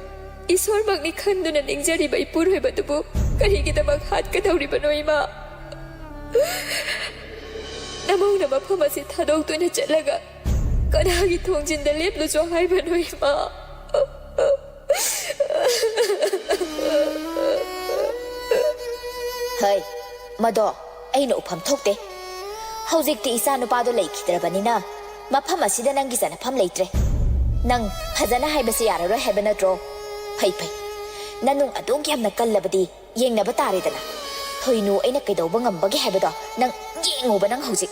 ꯏꯁꯣꯔꯃꯛꯅꯤ ꯈꯟꯗꯨꯅ ꯅꯤꯡꯖꯔꯤꯕ ꯏꯄꯨꯔꯣꯏꯕꯗꯨꯕꯨ ꯀꯔꯤꯒꯤꯗꯃꯛ ꯍꯥꯠꯀꯗꯧꯔꯤꯕꯅꯣ, ꯏꯃꯥ? ꯅꯃꯧꯅ ꯃꯐꯝ ꯑꯁꯤ ꯊꯥꯗꯣꯛꯇꯨꯅ ꯆꯠꯂꯒ ꯀꯅꯥꯒꯤ ꯊꯣꯡꯖꯤꯟꯗ ꯂꯦꯞꯂꯨꯆꯣ ꯍꯥꯏꯕꯅꯣ, ꯏꯃꯥ? ꯍꯩ, ꯃꯗꯣ ꯑꯩꯅ ꯎꯐꯝ ꯊꯣꯛꯇꯦ꯫ ꯍꯧꯖꯤꯛꯇꯤ ꯏꯆꯥ ꯅꯨꯄꯥꯗꯣ ꯂꯩꯈꯤꯗ꯭ꯔꯕꯅꯤꯅ ꯃꯐꯝ ꯑꯁꯤꯗ ꯅꯪꯒꯤ ꯆꯠꯅꯐꯝ ꯂꯩꯇ꯭ꯔꯦ꯫ ꯅꯪ ꯐꯖꯅ ꯍꯥꯏꯕꯁꯦ ꯌꯥꯔꯔꯣꯏ ꯍꯥꯏꯕ ꯅꯠꯇ꯭ꯔꯣ? ꯐꯩ, ꯐꯩ꯫ ꯅꯅꯨꯡ ꯑꯗꯨꯛ ꯌꯥꯝꯅ ꯀꯜꯂꯕꯗꯤ ꯌꯦꯡꯅꯕ ꯇꯥꯔꯦꯗꯅ꯫ ꯊꯣꯏꯅꯨ ꯑꯩꯅ ꯀꯩꯗꯧꯕ ꯉꯝꯕꯒꯦ ꯍꯥꯏꯕꯗꯣ ꯅꯪ ꯌꯦꯡꯉꯨꯕ ꯅꯪ ꯍꯧꯖꯤꯛ꯫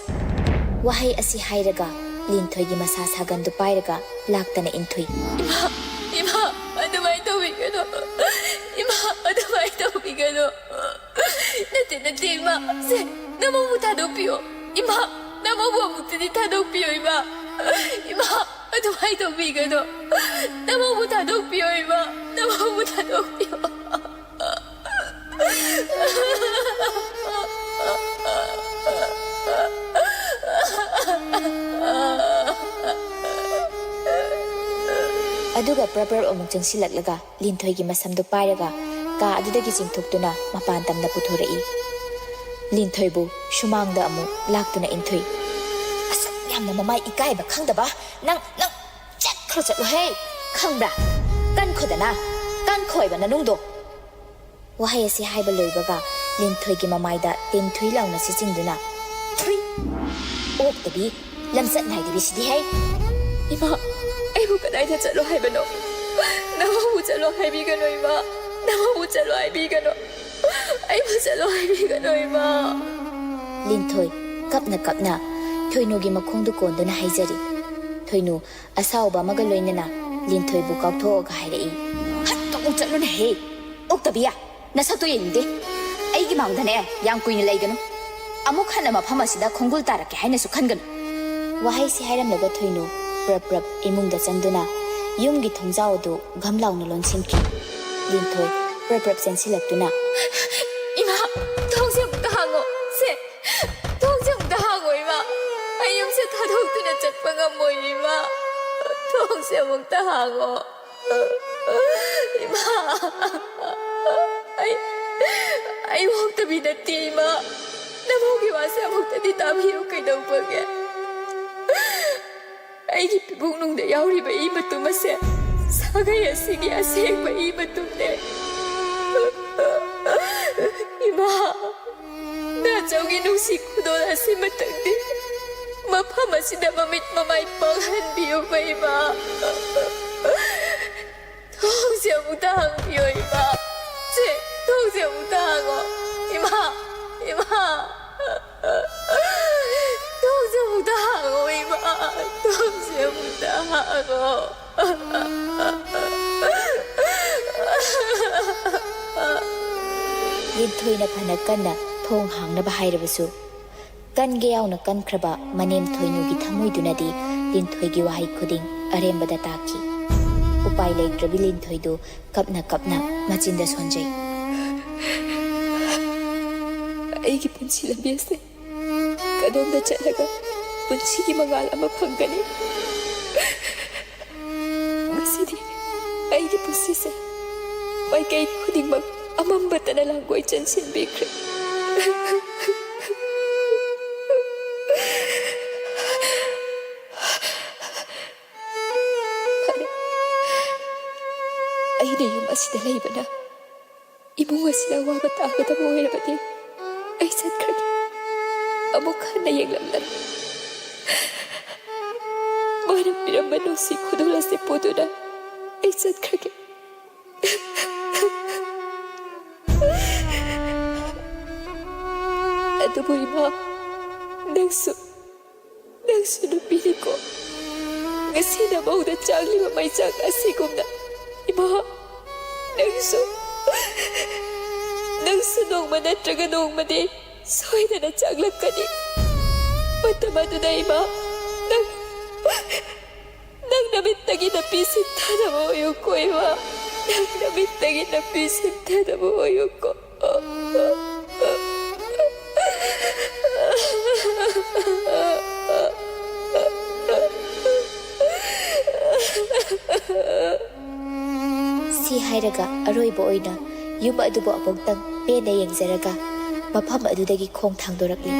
ꯋꯥꯍꯩ ꯑꯁꯤ ꯍꯥꯏꯔꯒ ꯂꯤꯟꯊꯣꯏꯒꯤ ꯃꯁꯥ ꯁꯥꯒꯟꯗꯨ ꯄꯥꯏꯔꯒ ꯂꯥꯛꯇꯅ ꯏꯟꯊꯨꯏ꯫ ꯏꯃꯥ, ꯏꯃꯥ, ꯑꯗꯨꯃꯥꯏꯅ ꯇꯧꯕꯤꯒꯅꯨ꯫ ꯏꯃꯥ, ꯑꯗꯨꯃꯥꯏꯅ ꯇꯧꯕꯤꯒꯅꯨ꯫ ꯅꯠꯇꯦ, ꯅꯠꯇꯦ, ꯏꯃꯥ꯫ ꯁꯦ, ꯅꯃꯧꯕꯨ ꯊꯥꯗꯣꯛꯄꯤꯌꯣ꯫ ꯏꯃꯥ, ꯅꯃꯧꯕꯨ ꯑꯃꯨꯛꯇꯗꯤ ꯊꯥꯗꯣꯛꯄꯤꯌꯣ, ꯏꯃꯥ꯫ ꯏꯃꯥ, ꯑꯗꯨꯃꯥꯏꯅ ꯇꯧꯕꯤꯒꯅꯨ꯫ ꯅꯃꯧꯕꯨ ꯊꯥꯗꯣꯛꯄꯤꯌꯣ, ꯏꯃꯥ꯫ ꯅꯃꯧꯕꯨ ꯊꯥꯗꯣꯛꯄꯤꯌꯣ꯫ ꯄ꯭ꯔꯞ ꯄ꯭ꯔꯞ ꯑꯃꯨꯛ ꯆꯪꯁꯤꯜꯂꯛꯂꯒ ꯂꯤꯟꯊꯣꯏꯒꯤ ꯃꯁꯝꯗꯨ ꯄꯥꯏꯔꯒ ꯀꯥ ꯑꯗꯨꯗꯒꯤ ꯆꯤꯡꯊꯣꯛꯇꯨꯅ ꯃꯄꯥꯟ ꯇꯝꯅ ꯄꯨꯊꯣꯔꯛꯏ꯫ ꯂꯤꯟꯊꯣꯏꯕꯨ ꯁꯨꯃꯥꯡꯗ ꯑꯃꯨꯛ ꯂꯥꯛꯇꯨꯅ ꯏꯟꯊꯨꯏ꯫ "ꯑꯁꯨꯛ ꯌꯥꯝꯅ ꯃꯃꯥꯏ ꯏꯀꯥꯏꯕ ꯈꯪꯗꯕ ꯅꯪ, ꯅꯪ ꯆꯠꯈ꯭ꯔꯣ, ꯆꯠꯂꯣꯍꯦ꯫ ꯈꯪꯕ꯭ꯔꯥ? ꯀꯟꯈꯣꯗꯅ, ꯀꯟꯈꯣꯏꯕ ꯅꯅꯨꯡꯗꯣ!" ꯋꯥꯍꯩ ꯑꯁꯤ ꯍꯥꯏꯕ ꯂꯣꯏꯕꯒ ꯂꯤꯟꯊꯣꯏꯒꯤ ꯃꯃꯥꯏꯗ ꯇꯦꯡꯊꯨꯏ ꯂꯥꯎꯅ ꯁꯤꯠꯆꯤꯟꯗꯨꯅ, "ꯊꯨꯏ! ꯑꯣꯛꯇꯕꯤ, ꯂꯝꯆꯠ ꯅꯥꯏꯗꯕꯤ ꯁꯤꯗꯤ ꯍꯩ!" "ꯏꯃꯥ, ꯑꯩꯕꯨ ꯀꯗꯥꯏꯗ ꯆꯠꯂꯣ ꯍꯥꯏꯕꯅꯣ? ꯅꯃꯧꯕꯨ ꯆꯠꯂꯣ ꯍꯥꯏꯕꯤꯒꯅꯨ, ꯏꯃꯥ! ꯅꯃꯧꯕꯨ ꯆꯠꯂꯣ ꯍꯥꯏꯕꯤꯒꯅꯨ! ꯑꯩꯕꯨ ꯆꯠꯂꯣ ꯍꯥꯏꯕꯤꯒꯅꯨ, ꯏꯃꯥ!" ꯂꯤꯟꯊꯣꯏ ꯀꯞꯅ ꯀꯞꯅ ꯊꯣꯏꯅꯨꯒꯤ ꯃꯈꯣꯡꯗꯨ ꯀꯣꯟꯗꯨꯅ ꯍꯥꯏꯖꯔꯤ꯫ ꯊꯣꯏꯅꯨ ꯑꯁꯥꯎꯕ ꯑꯃꯒ ꯂꯣꯏꯅꯅ ꯂꯤꯟꯊꯣꯏꯕꯨ ꯀꯥꯎꯊꯣꯛꯑꯒ ꯍꯥꯏꯔꯛꯏ, "ꯍꯠ! ꯑꯃꯨꯛ ꯆꯠꯂꯨꯅꯦꯍꯦ! ꯑꯣꯛꯇꯕꯤ! ꯅꯁꯛꯇꯣ ꯌꯦꯡꯅꯤꯡꯗꯦ꯫ ꯑꯩꯒꯤ ꯃꯥꯡꯗꯅꯦ ꯌꯥꯝ ꯀꯨꯏꯅ ꯂꯩꯒꯅꯨ꯫ ꯑꯃꯨꯛ ꯍꯟꯅ ꯃꯐꯝ ꯑꯁꯤꯗ ꯈꯣꯡꯒꯨꯜ ꯇꯥꯔꯛꯀꯦ ꯍꯥꯏꯅꯁꯨ ꯈꯟꯒꯅꯨ꯫" ꯋꯥꯍꯩꯁꯤ ꯍꯥꯏꯔꯝꯂꯒ ꯊꯣꯏꯅꯨ ꯄ꯭ꯔꯞ ꯄ꯭ꯔꯞ ꯏꯃꯨꯡꯗ ꯆꯪꯗꯨꯅ ꯌꯨꯝꯒꯤ ꯊꯣꯡꯖꯥꯎ ꯑꯗꯨ ꯘꯝ ꯂꯥꯎꯅ ꯂꯣꯟꯁꯤꯟꯈꯤ꯫ ꯂꯤꯟꯊꯣꯏ ꯄ꯭ꯔꯞ ꯄ꯭ꯔꯞ ꯆꯦꯟꯁꯤꯜꯂꯛꯇꯨꯅ, "ꯏꯃꯥ, ꯊꯣꯡꯁꯦ ꯑꯃꯨꯛꯇ ꯍꯥꯡꯉꯣ꯫ ꯁꯦ, ꯊꯣꯡꯁꯦ ꯑꯃꯨꯛꯇ ꯍꯥꯡꯉꯣ, ꯏꯃꯥ꯫ ꯑꯩ ꯌꯨꯝꯁꯦ ꯊꯥꯗꯣꯛꯇꯨꯅ ꯆꯠꯄ ꯉꯝꯃꯣꯏ, ꯏꯃꯥ꯫ ꯊꯣꯡꯁꯦ ꯑꯃꯨꯛꯇ ꯍꯥꯡꯉꯣ꯫ ꯏꯃꯥ, ꯑꯩ, ꯑꯩ ꯑꯣꯛꯇꯕꯤ ꯅꯠꯇꯦ, ꯏꯃꯥ꯫ ꯅꯃꯧꯒꯤ ꯋꯥꯁꯦ ꯑꯃꯨꯛꯇꯗꯤ ꯇꯥꯕꯤꯌꯨ, ꯀꯩꯗꯧꯕꯒꯦ? ꯑꯩꯒꯤ ꯄꯤꯕꯨꯡꯅꯨꯡꯗ ꯌꯥꯎꯔꯤꯕ ꯏ ꯃꯇꯨꯝ ꯑꯁꯦ ꯁꯥꯒꯩ ꯑꯁꯤꯒꯤ ꯑꯁꯦꯡꯕ ꯏ ꯃꯇꯨꯝꯅꯦ꯫ ꯏꯃꯥ, ꯅꯥꯆꯧꯒꯤ ꯅꯨꯡꯁꯤ ꯈꯨꯗꯣꯜ ꯑꯁꯤꯃꯇꯪꯗꯤ ꯃꯐꯝ ꯑꯁꯤꯗ ꯃꯃꯤꯠ ꯃꯃꯥꯏ ꯄꯥꯡꯍꯟꯕꯤꯌꯨꯕ, ꯏꯃꯥ꯫ ꯊꯣꯡꯁꯦ ꯑꯃꯨꯛꯇ ꯍꯥꯡꯕꯤꯌꯣ, ꯏꯃꯥ꯫ ꯁꯦ, ꯊꯣꯡꯁꯦ ꯑꯃꯨꯛꯇ ꯍꯥꯡꯉꯣ, ꯏꯃꯥ, ꯏꯃꯥ꯫ ꯊꯣꯡꯁꯦ ꯑꯃꯨꯛꯇ ꯍꯥꯡꯉꯣ, ꯏꯃꯥ꯫ ꯊꯣꯡꯁꯦ ꯑꯃꯨꯛꯇ ꯍꯥꯡꯉꯣ꯫ ꯂꯤꯟꯊꯣꯏꯅ ꯐꯅ ꯀꯟꯅ ꯊꯣꯡ ꯍꯥꯡꯅꯕ ꯍꯥꯏꯔꯕꯁꯨ, ꯀꯟꯒꯦ ꯌꯥꯎꯅ ꯀꯟꯈ꯭ꯔꯕ ꯃꯅꯦꯝ ꯊꯣꯏꯅꯨꯒꯤ ꯊꯃꯣꯏꯗꯨꯅꯗꯤ ꯂꯤꯟꯊꯣꯏꯒꯤ ꯋꯥꯍꯩ ꯈꯨꯗꯤꯡ ꯑꯔꯦꯝꯕꯗ ꯇꯥꯈꯤ꯫ ꯎꯄꯥꯏ ꯂꯩꯇ꯭ꯔꯕꯤ ꯂꯤꯟꯊꯣꯏꯗꯨ ꯀꯞꯅ ꯀꯞꯅ ꯃꯆꯤꯟꯗ ꯁꯣꯟꯖꯩ꯫ ꯑꯩꯒꯤ ꯄꯨꯟꯁꯤ ꯂꯝꯕꯤ ꯑꯁꯦ ꯀꯗꯣꯝꯗ ꯆꯠꯂꯒ ꯄꯨꯟꯁꯤꯒꯤ ꯃꯉꯥꯜ ꯑꯃ ꯐꯪꯒꯅꯤ? ꯉꯁꯤꯗꯤ ꯑꯩꯒꯤ ꯄꯨꯟꯁꯤꯁꯦ ꯃꯥꯏꯀꯩ ꯈꯨꯗꯤꯡꯃꯛ ꯑꯃꯝꯕꯇꯅ ꯂꯥꯡꯒꯣꯏ ꯆꯟꯁꯤꯟꯕꯤꯈ꯭ꯔꯦ꯫ ꯐꯔꯦ, ꯑꯩꯅ ꯌꯨꯝ ꯑꯁꯤꯗ ꯂꯩꯕꯅ ꯏꯃꯨꯡ ꯑꯁꯤꯗ ꯑꯋꯥꯕ ꯇꯥꯒꯗꯕ ꯑꯣꯏꯔꯕꯗꯤ ꯑꯩ ꯆꯠꯈ꯭ꯔꯒꯦ꯫ ꯑꯃꯨꯛ ꯍꯟꯅ ꯌꯦꯡꯂꯝꯂꯔꯣꯏ꯫ ꯃꯥꯅ ꯄꯤꯔꯝꯕ ꯅꯨꯡꯁꯤ ꯈꯨꯗꯣꯜ ꯑꯁꯤ ꯄꯨꯗꯨꯅ ꯑꯩ ꯆꯠꯈ꯭ꯔꯒꯦ꯫ ꯑꯗꯨꯕꯨ ꯏꯃꯥ, ꯅꯪꯁꯨ, ꯅꯪꯁꯨ ꯅꯨꯄꯤꯅꯤꯀꯣ꯫ ꯉꯁꯤꯅ ꯃꯧꯗ ꯆꯥꯛꯂꯤꯕ ꯃꯩꯆꯥꯛ ꯑꯁꯤꯒꯨꯝꯅ, ꯏꯃꯥ, ꯅꯪꯁꯨ, ꯅꯪꯁꯨ ꯅꯣꯡꯃ ꯅꯠꯇ꯭ꯔꯒ ꯅꯣꯡꯃꯗꯤ ꯁꯣꯏꯗꯅ ꯆꯥꯛꯂꯛꯀꯅꯤ꯫ ꯃꯇꯝ ꯑꯗꯨꯗ ꯏꯃꯥ, ꯅꯪ, ꯅꯪ ꯅꯃꯤꯠꯇꯒꯤ ꯅꯄꯤ ꯁꯤꯟꯊꯥꯅꯕ ꯑꯣꯏꯌꯨꯀꯣ ꯏꯃꯥ꯫ ꯅꯪ ꯅꯃꯤꯠꯇꯒꯤ ꯅꯄꯤ ꯁꯤꯟꯊꯥꯅꯕ ꯑꯣꯏꯌꯨꯀꯣ꯫ ꯁꯤ ꯍꯥꯏꯔꯒ ꯑꯔꯣꯏꯕ ꯑꯣꯏꯅ ꯌꯨꯝ ꯑꯗꯨꯕꯨ ꯑꯃꯨꯛꯇꯪ ꯄꯦꯟꯅ ꯌꯦꯡꯖꯔꯒ ꯃꯐꯝ ꯑꯗꯨꯗꯒꯤ ꯈꯣꯡ ꯊꯥꯡꯗꯣꯔꯛꯂꯤ꯫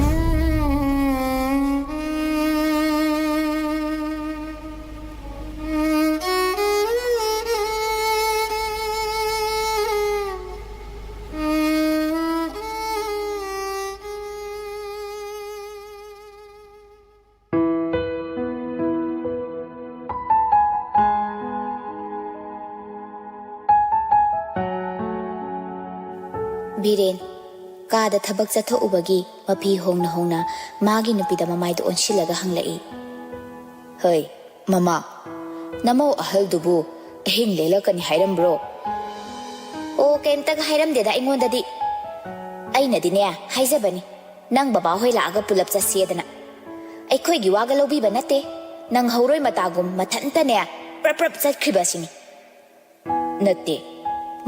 ꯕꯤꯔꯦꯟ ꯀꯥꯗ ꯊꯕꯛ ꯆꯠꯊꯣꯛꯎꯕꯒꯤ ꯃꯐꯤ ꯍꯣꯡꯅ ꯍꯣꯡꯅ ꯃꯥꯒꯤ ꯅꯨꯄꯤꯗ ꯃꯃꯥꯏꯗ ꯑꯣꯟꯁꯤꯜꯂꯒ ꯍꯪꯂꯛꯏ꯫ ꯍꯩ, ꯃꯃꯥ, ꯅꯃꯧ ꯑꯍꯜꯗꯨꯕꯨ ꯑꯍꯤꯡ ꯂꯦꯛꯂꯛꯀꯅꯤ ꯍꯥꯏꯔꯝꯕ꯭ꯔꯣ? ꯑꯣ, ꯀꯩꯝꯇꯒ ꯍꯥꯏꯔꯝꯗꯦꯗ ꯑꯩꯉꯣꯟꯗꯗꯤ꯫ ꯑꯩꯅꯗꯤꯅꯦ ꯍꯥꯏꯖꯕꯅꯤ, ꯅꯪ ꯕꯕꯥ ꯍꯣꯏ ꯂꯥꯛꯑꯒ ꯄꯨꯂꯞ ꯆꯠꯁꯦꯗꯅ꯫ ꯑꯩꯈꯣꯏꯒꯤ ꯋꯥꯒ ꯂꯧꯕꯤꯕ ꯅꯠꯇꯦ꯫ ꯅꯪ ꯍꯧꯔꯣꯏ ꯃꯇꯥꯒꯨꯝ ꯃꯊꯟꯇꯅꯦ ꯄ꯭ꯔꯞ ꯄ꯭ꯔꯞ ꯆꯠꯈ꯭ꯔꯤꯕ ꯑꯁꯤꯅꯤ꯫ ꯅꯠꯇꯦ,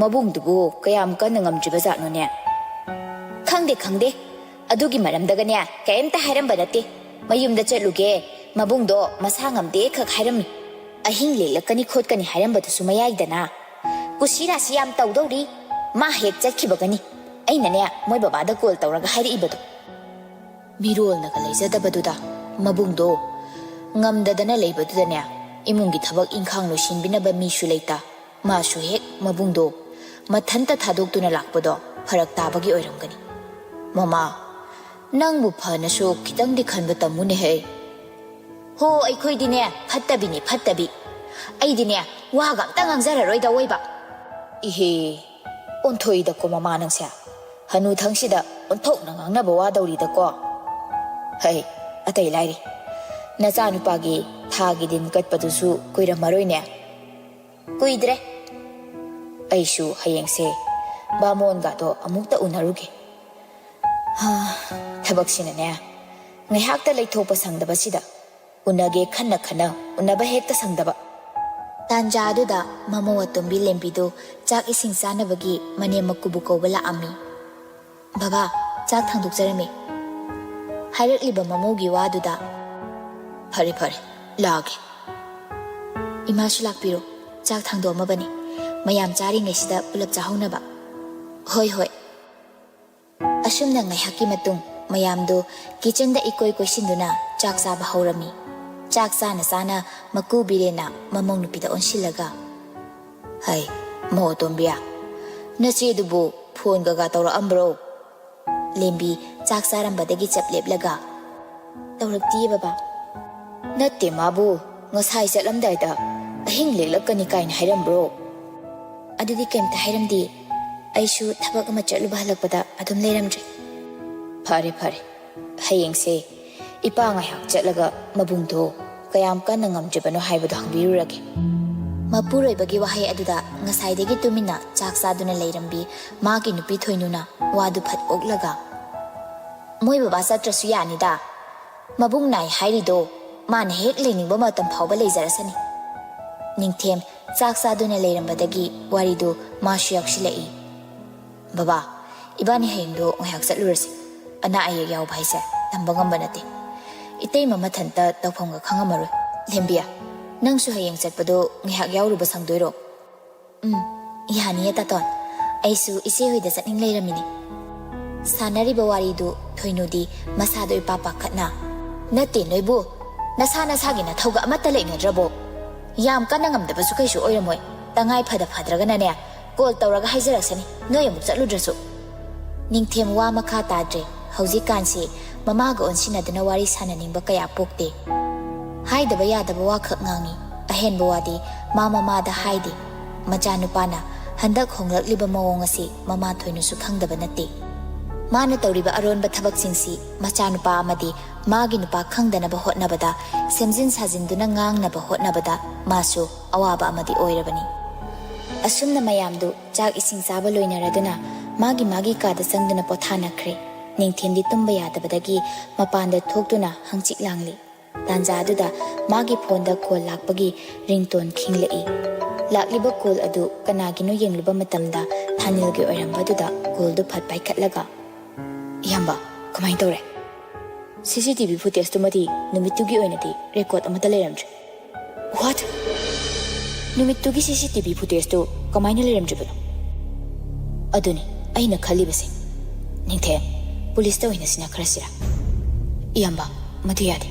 ꯃꯕꯨꯡꯗꯨꯕꯨ ꯀꯌꯥꯝ ꯀꯟꯅ ꯉꯝꯗ꯭ꯔꯤꯕ ꯖꯥꯠꯅꯣꯅꯦ? ꯈꯪꯗꯦ, ꯈꯪꯗꯦ꯫ ꯑꯗꯨꯒꯤ ꯃꯔꯝꯗꯒꯅꯦ ꯀꯔꯤꯝꯇ ꯍꯥꯏꯔꯝꯕ ꯅꯠꯇꯦ꯫ ꯃꯌꯨꯝꯗ ꯆꯠꯂꯨꯒꯦ, ꯃꯕꯨꯡꯗꯣ ꯃꯁꯥ ꯉꯝꯗꯦ ꯈꯛ ꯍꯥꯏꯔꯝꯃꯤ꯫ ꯑꯍꯤꯡ ꯂꯦꯛꯂꯛꯀꯅꯤ ꯈꯣꯠꯀꯅꯤ ꯍꯥꯏꯔꯝꯕꯗꯨꯁꯨ ꯃꯌꯥꯏꯗꯅ꯫ ꯀꯨꯁꯤ ꯔꯥꯁꯤ ꯌꯥꯝ ꯇꯧꯗꯧꯔꯤ꯫ ꯃꯥ ꯍꯦꯛ ꯆꯠꯈꯤꯕꯒꯅꯤ ꯑꯩꯅꯅꯦ ꯃꯣꯏ ꯕꯕꯥꯗ ꯀꯣꯜ ꯇꯧꯔꯒ ꯍꯥꯏꯔꯛꯏꯕꯗꯣ꯫ ꯃꯤꯔꯣꯜꯅꯒ ꯂꯩꯖꯗꯕꯗꯨꯗ ꯃꯕꯨꯡꯗꯣ ꯉꯝꯗꯗꯅ ꯂꯩꯕꯗꯨꯗꯅꯦ, ꯏꯃꯨꯡꯒꯤ ꯊꯕꯛ ꯏꯪꯈꯥꯡ ꯂꯣꯏꯁꯤꯟꯕꯤꯅꯕ ꯃꯤꯁꯨ ꯂꯩꯇ, ꯃꯥꯁꯨ ꯍꯦꯛ ꯃꯕꯨꯡꯗꯣ ꯃꯊꯟꯇ ꯊꯥꯗꯣꯛꯇꯨꯅ ꯂꯥꯛꯄꯗꯣ ꯐꯔꯛ ꯇꯥꯕꯒꯤ ꯑꯣꯏꯔꯝꯒꯅꯤ꯫ ꯃꯃꯥ, ꯅꯪꯕꯨ ꯐꯅꯁꯨ ꯈꯤꯇꯪꯗꯤ ꯈꯟꯕ ꯇꯝꯃꯨꯅꯦꯍꯦ꯫ ꯍꯣ, ꯑꯩꯈꯣꯏꯗꯤꯅꯦ ꯐꯠꯇꯕꯤꯅꯤ, ꯐꯠꯇꯕꯤ꯫ ꯑꯩꯗꯤꯅꯦ ꯋꯥꯒ ꯑꯝꯇ ꯉꯥꯡꯖꯔꯔꯣꯏꯗ ꯑꯣꯏꯕ꯫ ꯏꯍꯦ, ꯑꯣꯟꯊꯣꯛꯏꯗꯀꯣ ꯃꯃꯥ ꯅꯪꯁꯦ꯫ ꯍꯅꯨꯊꯪꯁꯤꯗ ꯑꯣꯟꯊꯣꯛꯅ ꯉꯥꯡꯅꯕ ꯋꯥꯗꯧꯔꯤꯗꯀꯣ꯫ ꯍꯩ, ꯑꯇꯩ ꯂꯥꯏꯔꯤ, ꯅꯆꯥꯅꯨꯄꯥꯒꯤ ꯊꯥꯒꯤ ꯗꯤꯟ ꯀꯠꯄꯗꯨꯁꯨ ꯀꯨꯏꯔꯝꯃꯔꯣꯏꯅꯦ꯫ ꯀꯨꯏꯗ꯭ꯔꯦ꯫ ꯑꯩꯁꯨ ꯍꯌꯦꯡꯁꯦ ꯕꯥꯃꯣꯟꯒꯗꯣ ꯑꯃꯨꯛꯇ ꯎꯅꯔꯨꯒꯦ꯫ ꯍꯥ, ꯊꯕꯛꯁꯤꯅꯅꯦ ꯉꯥꯏꯍꯥꯛꯇ ꯂꯩꯊꯣꯛꯄ ꯁꯪꯗꯕꯁꯤꯗ꯫ ꯎꯅꯒꯦ ꯈꯟꯅ ꯈꯟꯅ ꯎꯅꯕ ꯍꯦꯛꯇ ꯁꯪꯗꯕ꯫ ꯇꯥꯟꯖꯥ ꯑꯗꯨꯗ ꯃꯃꯧ ꯑꯇꯣꯝꯕꯤ ꯂꯦꯝꯕꯤꯗꯨ ꯆꯥꯛ ꯏꯁꯤꯡ ꯆꯥꯅꯕꯒꯤ ꯃꯅꯦꯝ ꯃꯀꯨꯕꯨ ꯀꯧꯕ ꯂꯥꯛꯑꯝꯃꯤ꯫ "ꯕꯕꯥ, ꯆꯥꯛ ꯊꯥꯡꯗꯣꯛꯆꯔꯝꯃꯤ꯫ ꯍꯥꯏꯔꯛꯂꯤꯕ ꯃꯃꯧꯒꯤ ꯋꯥꯗꯨꯗ, ꯐꯔꯦ, ꯐꯔꯦ, ꯂꯥꯛꯑꯒꯦ꯫ ꯏꯃꯥꯁꯨ ꯂꯥꯛꯄꯤꯔꯣ, ꯆꯥꯛ ꯊꯥꯡꯗꯣꯛꯑꯝꯃꯕꯅꯤ꯫ ꯃꯌꯥꯝ ꯆꯥꯔꯤꯉꯩꯁꯤꯗ ꯄꯨꯂꯞ ꯆꯥꯍꯧꯅꯕ꯫" "ꯍꯣꯏ, ꯍꯣꯏ꯫" ꯑꯁꯨꯝꯅ ꯉꯥꯏꯍꯥꯛꯀꯤ ꯃꯇꯨꯡ ꯃꯌꯥꯝꯗꯨ ꯀꯤꯆꯟꯗ ꯏꯀꯣꯏ ꯀꯣꯏꯁꯤꯟꯗꯨꯅ ꯆꯥꯛ ꯆꯥꯕ ꯍꯧꯔꯝꯃꯤ꯫ ꯆꯥꯛ ꯆꯥꯅ ꯆꯥꯅ ꯃꯀꯨ ꯕꯤꯔꯦꯟꯅ ꯃꯃꯧ ꯅꯨꯄꯤꯗ ꯑꯣꯟꯁꯤꯜꯂꯒ, "ꯍꯩ, ꯃꯧ ꯑꯇꯣꯝꯕꯤ, ꯅꯆꯦꯗꯨꯕꯨ ꯐꯣꯟꯒꯒ ꯇꯧꯔꯛꯑꯝꯕ꯭ꯔꯣ?" ꯂꯦꯝꯕꯤ ꯆꯥꯛ ꯆꯥꯔꯝꯕꯗꯒꯤ ꯆꯞ ꯂꯦꯞꯂꯒ, "ꯇꯧꯔꯛꯇꯤꯌꯦ ꯕꯕꯥ꯫" "ꯅꯠꯇꯦ, ꯃꯥꯕꯨ ꯉꯁꯥꯏ ꯆꯠꯂꯝꯗꯥꯏꯗ ꯑꯍꯤꯡ ꯂꯦꯛꯂꯛꯀꯅꯤ ꯀꯥꯏꯅ ꯍꯥꯏꯔꯝꯕ꯭ꯔꯣ?" "ꯑꯗꯨꯗꯤ ꯀꯩꯝꯇ ꯍꯥꯏꯔꯝꯗꯦ꯫ ꯑꯩꯁꯨ ꯊꯕꯛ ꯑꯃ ꯆꯠꯂꯨꯕ ꯍꯜꯂꯛꯄꯗ ꯑꯗꯨꯝ ꯂꯩꯔꯝꯗ꯭ꯔꯦ꯫" "ꯐꯔꯦ, ꯐꯔꯦ꯫ ꯍꯌꯦꯡꯁꯦ ꯏꯄꯥ ꯉꯥꯏꯍꯥꯛ ꯆꯠꯂꯒ ꯃꯕꯨꯡꯗꯣ ꯀꯌꯥꯝ ꯀꯟꯅ ꯉꯝꯗ꯭ꯔꯤꯕꯅꯣ ꯍꯥꯏꯕꯗꯣ ꯍꯪꯕꯤꯔꯨꯔꯒꯦ꯫" ꯃꯄꯨꯔꯣꯏꯕꯒꯤ ꯋꯥꯍꯩ ꯑꯗꯨꯗ ꯉꯁꯥꯏꯗꯒꯤ ꯇꯨꯃꯤꯟꯅ ꯆꯥꯛ ꯆꯥꯗꯨꯅ ꯂꯩꯔꯝꯕꯤ ꯃꯥꯒꯤ ꯅꯨꯄꯤ ꯊꯣꯏꯅꯨꯅ ꯋꯥꯗꯨ ꯐꯠ ꯑꯣꯛꯂꯒ, "ꯃꯣꯏ ꯕꯕꯥ ꯆꯠꯇ꯭ꯔꯁꯨ ꯌꯥꯅꯤꯗ꯫ ꯃꯕꯨꯡ ꯅꯥꯏ ꯍꯥꯏꯔꯤꯗꯣ ꯃꯥꯅ ꯍꯦꯛ ꯂꯩꯅꯤꯡꯕ ꯃꯇꯝ ꯐꯥꯎꯕ ꯂꯩꯖꯔꯁꯅꯤ꯫" ꯅꯤꯡꯊꯦꯝ ꯆꯥꯛ ꯆꯥꯗꯨꯅ ꯂꯩꯔꯝꯕꯗꯒꯤ ꯋꯥꯔꯤꯗꯨ ꯃꯥꯁꯨ ꯌꯥꯎꯁꯤꯜꯂꯛꯏ꯫ "ꯕꯕꯥ, ꯏꯕꯥꯅꯤ ꯍꯌꯦꯡꯗꯣ ꯉꯥꯏꯍꯥꯛ ꯆꯠꯂꯨꯔꯁꯤ꯫ ꯑꯅꯥ ꯑꯌꯦꯛ ꯌꯥꯎꯕ ꯍꯥꯏꯁꯦ ꯇꯝꯕ ꯉꯝꯕ ꯅꯠꯇꯦ꯫ ꯏꯇꯩꯃ ꯃꯊꯟꯇ ꯇꯧꯐꯝꯒ ꯈꯪꯉꯝꯃꯔꯣꯏ꯫ ꯂꯦꯝꯕꯤꯌꯥ, ꯅꯪꯁꯨ ꯍꯌꯦꯡ ꯆꯠꯄꯗꯣ ꯉꯥꯏꯍꯥꯛ ꯌꯥꯎꯔꯨꯕ ꯁꯪꯗꯣꯏꯔꯣ? ꯎꯝ, ꯌꯥꯅꯤꯌꯦ ꯇꯥꯇꯣꯟ꯫ ꯑꯩꯁꯨ ꯏꯆꯦ ꯍꯣꯏꯗ ꯆꯠꯅꯤꯡ ꯂꯩꯔꯝꯃꯤꯅꯦ꯫ ꯁꯥꯟꯅꯔꯤꯕ ꯋꯥꯔꯤꯗꯨ ꯊꯣꯏꯅꯨꯗꯤ ꯃꯁꯥꯗꯣ ꯏꯄꯥ ꯄꯥꯈꯠꯅ, "ꯅꯠꯇꯦ ꯅꯣꯏꯕꯨ, ꯅꯁꯥ ꯅꯁꯥꯒꯤ ꯅꯊꯧꯒ ꯑꯃꯠꯇ ꯂꯩꯅꯗ꯭ꯔꯕꯣ? ꯌꯥꯝ ꯀꯟꯅ ꯉꯝꯗꯕꯁꯨ ꯀꯩꯁꯨ ꯑꯣꯏꯔꯝꯃꯣꯏ꯫ ꯇꯉꯥꯏ ꯐꯗ ꯐꯗ꯭ꯔꯒꯅꯅꯦ, ꯀꯣꯜ ꯇꯧꯔꯒ ꯍꯥꯏꯖꯔꯛꯁꯅꯤ, ꯅꯣꯏ ꯑꯃꯨꯛ ꯆꯠꯂꯨꯗ꯭ꯔꯁꯨ꯫" ꯅꯤꯡꯊꯦꯝ ꯋꯥ ꯃꯈꯥ ꯇꯥꯗ꯭ꯔꯦ꯫ ꯍꯧꯖꯤꯛꯀꯥꯟꯁꯤ ꯃꯃꯥꯒ ꯑꯣꯟꯁꯤꯟꯅꯗꯨꯅ ꯋꯥꯔꯤ ꯁꯥꯟꯅꯅꯤꯡꯕ ꯀꯌꯥ ꯄꯣꯛꯇꯦ꯫ ꯍꯥꯏꯗꯕ ꯌꯥꯗꯕ ꯋꯥꯈꯛ ꯉꯥꯡꯉꯤ꯫ ꯑꯍꯦꯟꯕ ꯋꯥꯗꯤ ꯃꯥ ꯃꯃꯥꯗ ꯍꯥꯏꯗꯦ꯫ ꯃꯆꯥꯅꯨꯄꯥꯅ ꯍꯟꯗꯛ ꯍꯣꯡꯂꯛꯂꯤꯕ ꯃꯑꯣꯡ ꯑꯁꯤ ꯃꯃꯥ ꯊꯣꯏꯅꯁꯨ ꯈꯪꯗꯕ ꯅꯠꯇꯦ꯫ ꯃꯥꯅ ꯇꯧꯔꯤꯕ ꯑꯔꯣꯟꯕ ꯊꯕꯛꯁꯤꯡꯁꯤ ꯃꯆꯥꯅꯨꯄꯥ ꯑꯃꯗꯤ ꯃꯥꯒꯤ ꯅꯨꯄꯥ ꯈꯪꯗꯅꯕ ꯍꯣꯠꯅꯕꯗ, ꯁꯦꯝꯖꯤꯟ ꯁꯥꯖꯤꯟꯗꯨꯅ ꯉꯥꯡꯅꯕ ꯍꯣꯠꯅꯕꯗ ꯃꯥꯁꯨ ꯑꯋꯥꯕ ꯑꯃꯗꯤ ꯑꯣꯏꯔꯕꯅꯤ꯫ ꯑꯁꯨꯝꯅ ꯃꯌꯥꯝꯗꯨ ꯆꯥꯛ ꯏꯁꯤꯡ ꯆꯥꯕ ꯂꯣꯏꯅꯔꯗꯨꯅ ꯃꯥꯒꯤ ꯃꯥꯒꯤ ꯀꯥꯗ ꯆꯪꯗꯨꯅ ꯄꯣꯊꯥꯅꯈ꯭ꯔꯦ꯫ ꯅꯤꯡꯊꯦꯝꯗꯤ ꯇꯨꯝꯕ ꯌꯥꯗꯕꯗꯒꯤ ꯃꯄꯥꯟꯗ ꯊꯣꯛꯇꯨꯅ ꯍꯪꯆꯤꯠ ꯂꯥꯡꯂꯤ꯫ ꯇꯥꯟꯖꯥꯗꯨꯗ ꯃꯥꯒꯤ ꯐꯣꯟꯗ ꯀꯣꯜ ꯂꯥꯛꯄꯒꯤ ꯔꯤꯡꯇꯣꯟ ꯈꯤꯡꯂꯛꯏ꯫ ꯂꯥꯛꯂꯤꯕ ꯀꯣꯜ ꯑꯗꯨ ꯀꯅꯥꯒꯤꯅꯣ ꯌꯦꯡꯂꯨꯕ ꯃꯇꯝꯗ ꯊꯥꯅꯤꯜꯒꯤ ꯑꯣꯏꯔꯝꯕꯗꯨꯗ ꯀꯣꯜꯗꯨ ꯐꯠ ꯄꯥꯏꯈꯠꯂꯒ, "ꯏꯌꯥꯝꯕ, ꯀꯃꯥꯏꯅ ꯇꯧꯔꯦ?" "ꯁꯤ ꯁꯤ ꯇꯤ ꯚꯤ ꯐꯨꯇꯦꯖꯇꯨꯃꯗꯤ ꯅꯨꯃꯤꯠꯇꯨꯒꯤ ꯑꯣꯏꯅꯗꯤ ꯔꯦꯀꯣꯔꯗ ꯑꯃꯠꯇ ꯂꯩꯔꯝꯗ꯭ꯔꯦ꯫" "What? ꯅꯨꯃꯤꯠꯇꯨꯒꯤ ꯁꯤ ꯁꯤ ꯇꯤ ꯚꯤ ꯐꯨꯇꯦꯖꯇꯨ ꯀꯃꯥꯏꯅ ꯂꯩꯔꯝꯗ꯭ꯔꯤꯕꯅꯣ?" "ꯑꯗꯨꯅꯤ ꯑꯩꯅ ꯈꯜꯂꯤꯕꯁꯦ꯫ ꯅꯤꯡꯊꯦꯝ, ꯄꯨꯂꯤꯁꯇ ꯑꯣꯏꯅ ꯁꯤꯟꯅꯈ꯭ꯔꯁꯤꯔꯥ?" "ꯏꯌꯥꯝꯕ, ꯃꯗꯨ ꯌꯥꯗꯦ꯫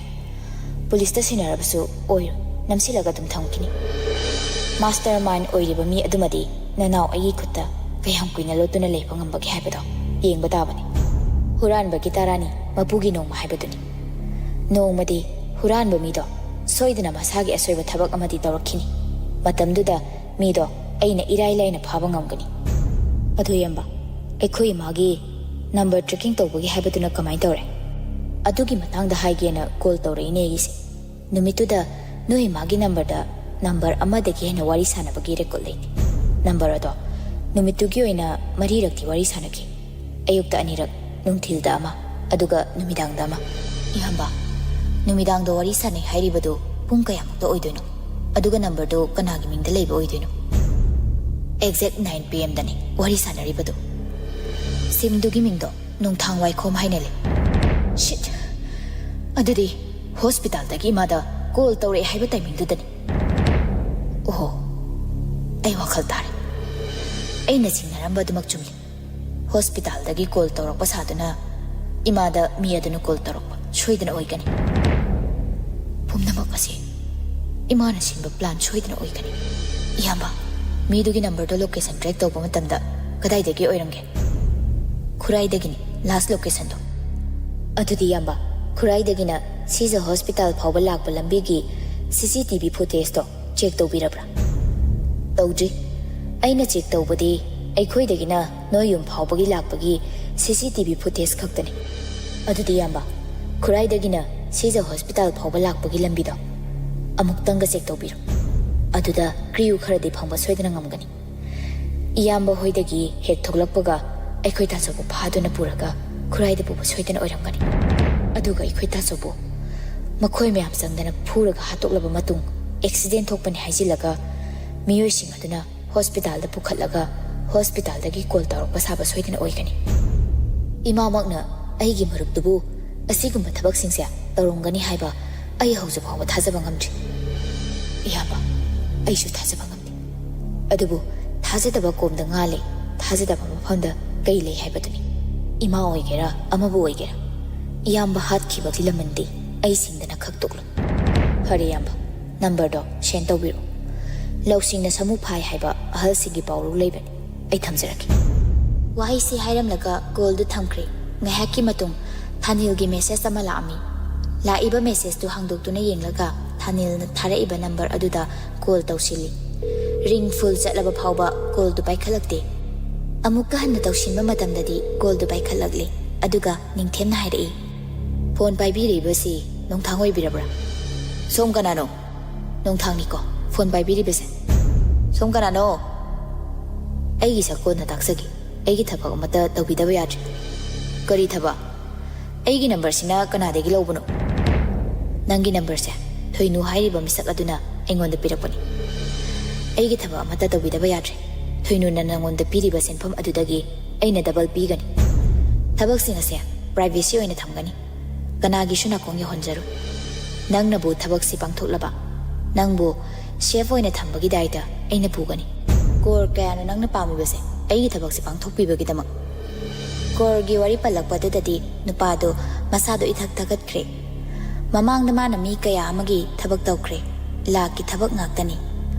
ꯄꯨꯂꯤꯁꯇ ꯁꯤꯟꯅꯔꯕꯁꯨ ꯑꯣꯏꯔꯣꯏ, ꯅꯝꯁꯤꯜꯂꯒ ꯑꯗꯨꯝ ꯊꯝꯈꯤꯅꯤ꯫ ꯃꯥꯁꯇꯔ ꯃꯥꯏꯟ ꯑꯣꯏꯔꯤꯕ ꯃꯤ ꯑꯗꯨꯃꯗꯤ ꯅꯅꯥꯎ ꯑꯩꯒꯤ ꯈꯨꯠꯇ ꯀꯌꯥꯝ ꯀꯨꯏꯅ ꯂꯣꯠꯇꯨꯅ ꯂꯩꯕ ꯉꯝꯕꯒꯦ ꯍꯥꯏꯕꯗꯣ ꯌꯦꯡꯕ ꯇꯥꯕꯅꯤ꯫ ꯍꯨꯔꯥꯟꯕꯒꯤ ꯇꯔꯥꯅꯤ ꯃꯄꯨꯒꯤ ꯅꯣꯡꯃ ꯍꯥꯏꯕꯗꯨꯅꯤ꯫ ꯅꯣꯡꯃꯗꯤ ꯍꯨꯔꯥꯟꯕ ꯃꯤꯗꯣ ꯁꯣꯏꯗꯅ ꯃꯁꯥꯒꯤ ꯑꯁꯣꯏꯕ ꯊꯕꯛ ꯑꯃꯗꯤ ꯇꯧꯔꯛꯈꯤꯅꯤ꯫ ꯃꯇꯝꯗꯨꯗ ꯃꯤꯗꯣ ꯑꯩꯅ ꯏꯔꯥꯏ ꯂꯥꯏꯅ ꯐꯥꯕ ꯉꯝꯒꯅꯤ꯫" "ꯑꯗꯨ ꯏꯌꯥꯝꯕ, ꯑꯩꯈꯣꯏ ꯏꯃꯥꯒꯤ ꯅꯝꯕꯔ ꯇ꯭ꯔꯦꯀꯤꯡ ꯇꯧꯕꯒꯤ ꯍꯥꯏꯕꯗꯨꯅ ꯀꯃꯥꯏꯅ ꯇꯧꯔꯦ?" "ꯑꯗꯨꯒꯤ ꯃꯇꯥꯡꯗ ꯍꯥꯏꯒꯦꯅ ꯀꯣꯜ ꯇꯧꯔꯛꯏꯅꯦ ꯑꯩꯒꯤꯁꯦ꯫ ꯅꯨꯃꯤꯠꯇꯨꯗ ꯅꯣꯏ ꯏꯃꯥꯒꯤ ꯅꯝꯕꯔꯗ ꯅꯝꯕꯔ ꯑꯃꯗꯒꯤ ꯍꯦꯟꯅ ꯋꯥꯔꯤ ꯁꯥꯟꯅꯕꯒꯤ ꯔꯦꯀꯣꯔꯗ ꯂꯩꯇꯦ꯫ ꯅꯝꯕꯔ ꯑꯗꯣ ꯅꯨꯃꯤꯠꯇꯨꯒꯤ ꯑꯣꯏꯅ ꯃꯔꯤꯔꯛꯇꯤ ꯋꯥꯔꯤ ꯁꯥꯟꯅꯈꯤ꯫ ꯑꯌꯨꯛꯇ ꯑꯅꯤꯔꯛ, ꯅꯨꯡꯊꯤꯜꯗ ꯑꯃ, ꯑꯗꯨꯒ ꯅꯨꯃꯤꯗꯥꯡꯗ ꯑꯃ꯫" "ꯏꯌꯥꯝꯕ, ꯅꯨꯃꯤꯗꯥꯡꯗ ꯋꯥꯔꯤ ꯁꯥꯟꯅꯩ ꯍꯥꯏꯔꯤꯕꯗꯨ ꯄꯨꯡ ꯀꯌꯥꯃꯨꯛꯇ ꯑꯣꯏꯗꯣꯏꯅꯣ? ꯑꯗꯨꯒ ꯅꯝꯕꯔꯗꯨ ꯀꯅꯥꯒꯤ ꯃꯤꯡꯗ ꯂꯩꯕ ꯑꯣꯏꯗꯣꯏꯅꯣ?" "ꯑꯦꯛꯖꯦꯛ ꯅꯥꯏꯟ ꯄꯤ ꯑꯦꯝꯗꯅꯤ ꯋꯥꯔꯤ ꯁꯥꯟꯅꯔꯤꯕꯗꯨ꯫ ꯁꯤꯝꯗꯨꯒꯤ ꯃꯤꯡꯗꯣ ꯅꯨꯡꯊꯥꯡ ꯋꯥꯏꯈꯣꯝ ꯍꯥꯏꯅ ꯂꯩ꯫" "ꯁꯤꯠ! ꯑꯗꯨꯗꯤ ꯍꯣꯁꯄꯤꯇꯥꯜꯗꯒꯤ ꯏꯃꯥꯗ ꯀꯣꯜ ꯇꯧꯔꯛꯑꯦ ꯍꯥꯏꯕ ꯇꯥꯏꯃꯤꯡꯗꯨꯗꯅꯤ꯫ ꯑꯣꯍꯣ, ꯑꯩ ꯋꯥꯈꯜ ꯇꯥꯔꯦ꯫ ꯑꯩꯅ ꯆꯤꯡꯅꯔꯝꯕ ꯑꯗꯨꯃꯛ ꯆꯨꯝꯂꯤ꯫ ꯍꯣꯁꯄꯤꯇꯥꯜꯗꯒꯤ ꯀꯣꯜ ꯇꯧꯔꯛꯄ ꯁꯥꯗꯨꯅ ꯏꯃꯥꯗ ꯃꯤ ꯑꯗꯨꯅ ꯀꯣꯜ ꯇꯧꯔꯛꯄ ꯁꯣꯏꯗꯅ ꯑꯣꯏꯒꯅꯤ꯫ ꯄꯨꯝꯅꯃꯛ ꯑꯁꯤ ꯏꯃꯥꯅ ꯁꯤꯟꯕ ꯄ꯭ꯂꯥꯟ ꯁꯣꯏꯗꯅ ꯑꯣꯏꯒꯅꯤ꯫ ꯏꯌꯥꯝꯕ, ꯃꯤꯗꯨꯒꯤ ꯅꯝꯕꯔꯗꯣ ꯂꯣꯀꯦꯁꯟ ꯇ꯭ꯔꯦꯛ ꯇꯧꯕ ꯃꯇꯝꯗ ꯀꯗꯥꯏꯗꯒꯤ ꯑꯣꯏꯔꯝꯒꯦ? ꯈꯨꯔꯥꯏꯗꯒꯤꯅꯤ, ꯂꯥꯁ ꯂꯣꯀꯦꯁꯟꯗꯣ꯫ ꯑꯗꯨꯗꯤ ꯏꯌꯥꯝꯕ, ꯈꯨꯔꯥꯏꯗꯒꯤꯅ ꯁꯤꯖ ꯍꯣꯁꯄꯤꯇꯥꯜ ꯐꯥꯎꯕ ꯂꯥꯛꯄ ꯂꯝꯕꯤꯒꯤ ꯁꯤ ꯁꯤ ꯇꯤ ꯚꯤ ꯐꯨꯇꯦꯖꯇꯣ ꯆꯦꯛ ꯇꯧꯕꯤꯔꯕ꯭ꯔꯥ? ꯇꯧꯗ꯭ꯔꯤ꯫ ꯑꯩꯅ ꯆꯦꯛ ꯇꯧꯕꯗꯤ ꯑꯩꯈꯣꯏꯗꯒꯤꯅ ꯅꯣꯏ ꯌꯨꯝ ꯐꯥꯎꯕꯒꯤ ꯂꯥꯛꯄꯒꯤ ꯁꯤ ꯁꯤ ꯇꯤ ꯚꯤ ꯐꯨꯇꯦꯖ ꯈꯛꯇꯅꯤ꯫ ꯑꯗꯨꯗꯤ ꯏꯌꯥꯝꯕ, ꯈꯨꯔꯥꯏꯗꯒꯤꯅ ꯁꯤꯖ ꯍꯣꯁꯄꯤꯇꯥꯜ ꯐꯥꯎꯕ ꯂꯥꯛꯄꯒꯤ ꯂꯝꯕꯤꯗꯣ ꯑꯃꯨꯛꯇꯪꯒ ꯆꯦꯛ ꯇꯧꯕꯤꯔꯣ꯫ ꯑꯗꯨꯗ ꯀ꯭ꯔꯤꯌꯨ ꯈꯔꯗꯤ ꯐꯪꯕ ꯁꯣꯏꯗꯅ ꯉꯝꯒꯅꯤ꯫ ꯏꯌꯥꯝꯕ ꯍꯣꯏꯗꯒꯤ ꯍꯦꯛ ꯊꯣꯛꯂꯛꯄꯒ ꯑꯩꯈꯣꯏ ꯇꯥꯆꯧꯕꯨ ꯐꯥꯗꯨꯅ ꯄꯨꯔꯒ ꯈꯨꯔꯥꯏꯗ ꯄꯨꯕ ꯁꯣꯏꯗꯅ ꯑꯣꯏꯔꯝꯒꯅꯤ꯫ ꯑꯗꯨꯒ ꯑꯩꯈꯣꯏ ꯇꯥꯆꯧꯕꯨ ꯃꯈꯣꯏ ꯃꯌꯥꯝ ꯆꯪꯗꯅ ꯐꯨꯔꯒ ꯍꯥꯠꯇꯣꯛꯂꯕ ꯃꯇꯨꯡ, ꯑꯦꯛꯁꯤꯗꯦꯟ ꯊꯣꯛꯄꯅꯤ ꯍꯥꯏꯖꯤꯜꯂꯒ ꯃꯤꯑꯣꯏꯁꯤꯡ ꯑꯗꯨꯅ ꯍꯣꯁꯄꯤꯇꯥꯜꯗ ꯄꯨꯈꯠꯂꯒ ꯍꯣꯁꯄꯤꯇꯥꯜꯗꯒꯤ ꯀꯣꯜ ꯇꯧꯔꯛꯄ ꯁꯥꯕ ꯁꯣꯏꯗꯅ ꯑꯣꯏꯒꯅꯤ꯫ ꯏꯃꯥꯃꯛꯅ ꯑꯩꯒꯤ ꯃꯔꯨꯞꯇꯨꯕꯨ ꯑꯁꯤꯒꯨꯝꯕ ꯊꯕꯛꯁꯤꯡꯁꯦ ꯇꯧꯔꯝꯒꯅꯤ ꯍꯥꯏꯕ ꯑꯩ ꯍꯧꯖꯤꯛ ꯐꯥꯎꯕ ꯊꯥꯖꯕ ꯉꯝꯗ꯭ꯔꯤ꯫ ꯏꯌꯥꯝꯕ, ꯑꯩꯁꯨ ꯊꯥꯖꯕ ꯉꯝꯗꯦ꯫ ꯑꯗꯨꯕꯨ ꯊꯥꯖꯗꯕ ꯀꯣꯝꯗ ꯉꯥ ꯂꯩ, ꯊꯥꯖꯗꯕ ꯃꯐꯝꯗ ꯀꯩ ꯂꯩ ꯍꯥꯏꯕꯗꯨꯅꯤ꯫ ꯏꯃꯥ ꯑꯣꯏꯒꯦꯔꯥ, ꯑꯃꯕꯨ ꯑꯣꯏꯒꯦꯔꯥ, ꯏꯌꯥꯝꯕ ꯍꯥꯠꯈꯤꯕꯒꯤ ꯂꯃꯟꯗꯤ ꯑꯩ ꯁꯤꯡꯗꯅ ꯈꯛꯇꯣꯛꯂꯣꯏ꯫ ꯐꯔꯦ ꯏꯌꯥꯝꯕ, ꯅꯝꯕꯔꯗꯣ ꯁꯦꯟ ꯇꯧꯕꯤꯔꯛꯎ꯫ ꯂꯧꯁꯤꯡꯅ ꯁꯃꯨ ꯐꯥꯏ ꯍꯥꯏꯕ ꯑꯍꯜꯁꯤꯡꯒꯤ ꯄꯥꯎꯔꯧ ꯂꯩꯕꯅꯤ꯫ ꯑꯩ ꯊꯝꯖꯔꯒꯦ꯫ ꯋꯥꯍꯩꯁꯤ ꯍꯥꯏꯔꯝꯂꯒ ꯀꯣꯜꯗꯨ ꯊꯝꯈ꯭ꯔꯦ꯫ ꯉꯥꯏꯍꯥꯛꯀꯤ ꯃꯇꯨꯡ ꯊꯥꯅꯤꯜꯒꯤ ꯃꯦꯁꯦꯖ ꯑꯃ ꯂꯥꯛꯑꯝꯃꯤ꯫ ꯂꯥꯛꯏꯕ ꯃꯦꯁꯦꯖꯇꯨ ꯍꯥꯡꯗꯣꯛꯇꯨꯅ ꯌꯦꯡꯂꯒ ꯊꯥꯅꯤꯜꯅ ꯊꯥꯔꯛꯏꯕ ꯅꯝꯕꯔ ꯑꯗꯨꯗ ꯀꯣꯜ ꯇꯧꯁꯤꯜꯂꯤ꯫ ꯔꯤꯡ ꯐꯨꯜ ꯆꯠꯂꯕ ꯐꯥꯎꯕ ꯀꯣꯜꯗꯨ ꯄꯥꯏꯈꯠꯂꯛꯇꯦ꯫ ꯑꯃꯨꯛꯀ ꯍꯟꯅ ꯇꯧꯁꯤꯟꯕ ꯃꯇꯝꯗꯗꯤ ꯀꯣꯜꯗꯨ ꯄꯥꯏꯈꯠꯂꯛꯂꯦ꯫ ꯑꯗꯨꯒ ꯅꯤꯡꯊꯦꯝꯅ ꯍꯥꯏꯔꯛꯏ, "ꯐꯣꯟ ꯄꯥꯏꯕꯤꯔꯤꯕꯁꯤ ꯅꯣꯡꯊꯥꯡ ꯑꯣꯏꯕꯤꯔꯕ꯭ꯔꯥ?" "ꯁꯣꯝ ꯀꯅꯥꯅꯣ?" "ꯅꯣꯡꯊꯥꯡꯅꯤꯀꯣ ꯐꯣꯟ ꯄꯥꯏꯕꯤꯔꯤꯕꯁꯦ꯫" "ꯁꯣꯝ ꯀꯅꯥꯅꯣ?" "ꯑꯩꯒꯤ ꯁꯛ ꯀꯣꯟꯅ ꯇꯥꯛꯆꯒꯦ꯫ ꯑꯩꯒꯤ ꯊꯕꯛ ꯑꯃꯠꯇ ꯇꯧꯕꯤꯗꯕ ꯌꯥꯗ꯭ꯔꯦ꯫" "ꯀꯔꯤ ꯊꯕꯛ? ꯑꯩꯒꯤ ꯅꯝꯕꯔꯁꯤꯅ ꯀꯅꯥꯗꯒꯤ ꯂꯧꯕꯅꯣ?" "ꯅꯪꯒꯤ ꯅꯝꯕꯔꯁꯦ ꯊꯣꯏꯅꯨ ꯍꯥꯏꯔꯤꯕ ꯃꯤꯁꯛ ꯑꯗꯨꯅ ꯑꯩꯉꯣꯟꯗ ꯄꯤꯔꯛꯄꯅꯤ꯫" "ꯑꯩꯒꯤ ꯊꯕꯛ ꯑꯃꯠꯇ ꯇꯧꯕꯤꯗꯕ ꯌꯥꯗ꯭ꯔꯦ꯫ ꯊꯣꯏꯅꯨꯅ ꯅꯉꯣꯟꯗ ꯄꯤꯔꯤꯕ ꯁꯦꯟꯐꯝ ꯑꯗꯨꯗꯒꯤ ꯑꯩꯅ ꯗꯕꯜ ꯄꯤꯒꯅꯤ꯫ ꯊꯕꯛꯁꯤꯡ ꯑꯁꯦ ꯄ꯭ꯔꯥꯏꯚꯦꯁꯤ ꯑꯣꯏꯅ ꯊꯝꯒꯅꯤ꯫ ꯀꯅꯥꯒꯤꯁꯨ ꯅꯥꯀꯣꯡ ꯌꯧꯍꯟꯖꯔꯣꯏ꯫ ꯅꯪꯅꯕꯨ ꯊꯕꯛꯁꯤ ꯄꯥꯡꯊꯣꯛꯂꯕ, ꯅꯪꯕꯨ ꯁꯦꯐ ꯑꯣꯏꯅ ꯊꯝꯕꯒꯤ ꯗꯥꯏꯇ ꯑꯩꯅ ꯄꯨꯒꯅꯤ꯫ ꯀꯣꯔ, ꯀꯌꯥꯅꯣ ꯅꯪꯅ ꯄꯥꯝꯃꯤꯕꯁꯦ ꯑꯩꯒꯤ ꯊꯕꯛꯁꯦ ꯄꯥꯡꯊꯣꯛꯄꯤꯕꯒꯤꯗꯃꯛ? ꯀꯣꯔꯒꯤ ꯋꯥꯔꯤ ꯄꯜꯂꯛꯄꯗꯨꯗꯗꯤ ꯅꯨꯄꯥꯗꯣ ꯃꯁꯥꯗꯣ ꯏꯊꯛ ꯊꯛꯀꯠꯈ꯭ꯔꯦ꯫ ꯃꯃꯥꯡꯗ ꯃꯥꯅ ꯃꯤ ꯀꯌꯥ ꯑꯃꯒꯤ ꯊꯕꯛ ꯇꯧꯈ꯭ꯔꯦ꯫ ꯂꯥꯛꯀꯤ ꯊꯕꯛ ꯉꯥꯛꯇꯅꯤ꯫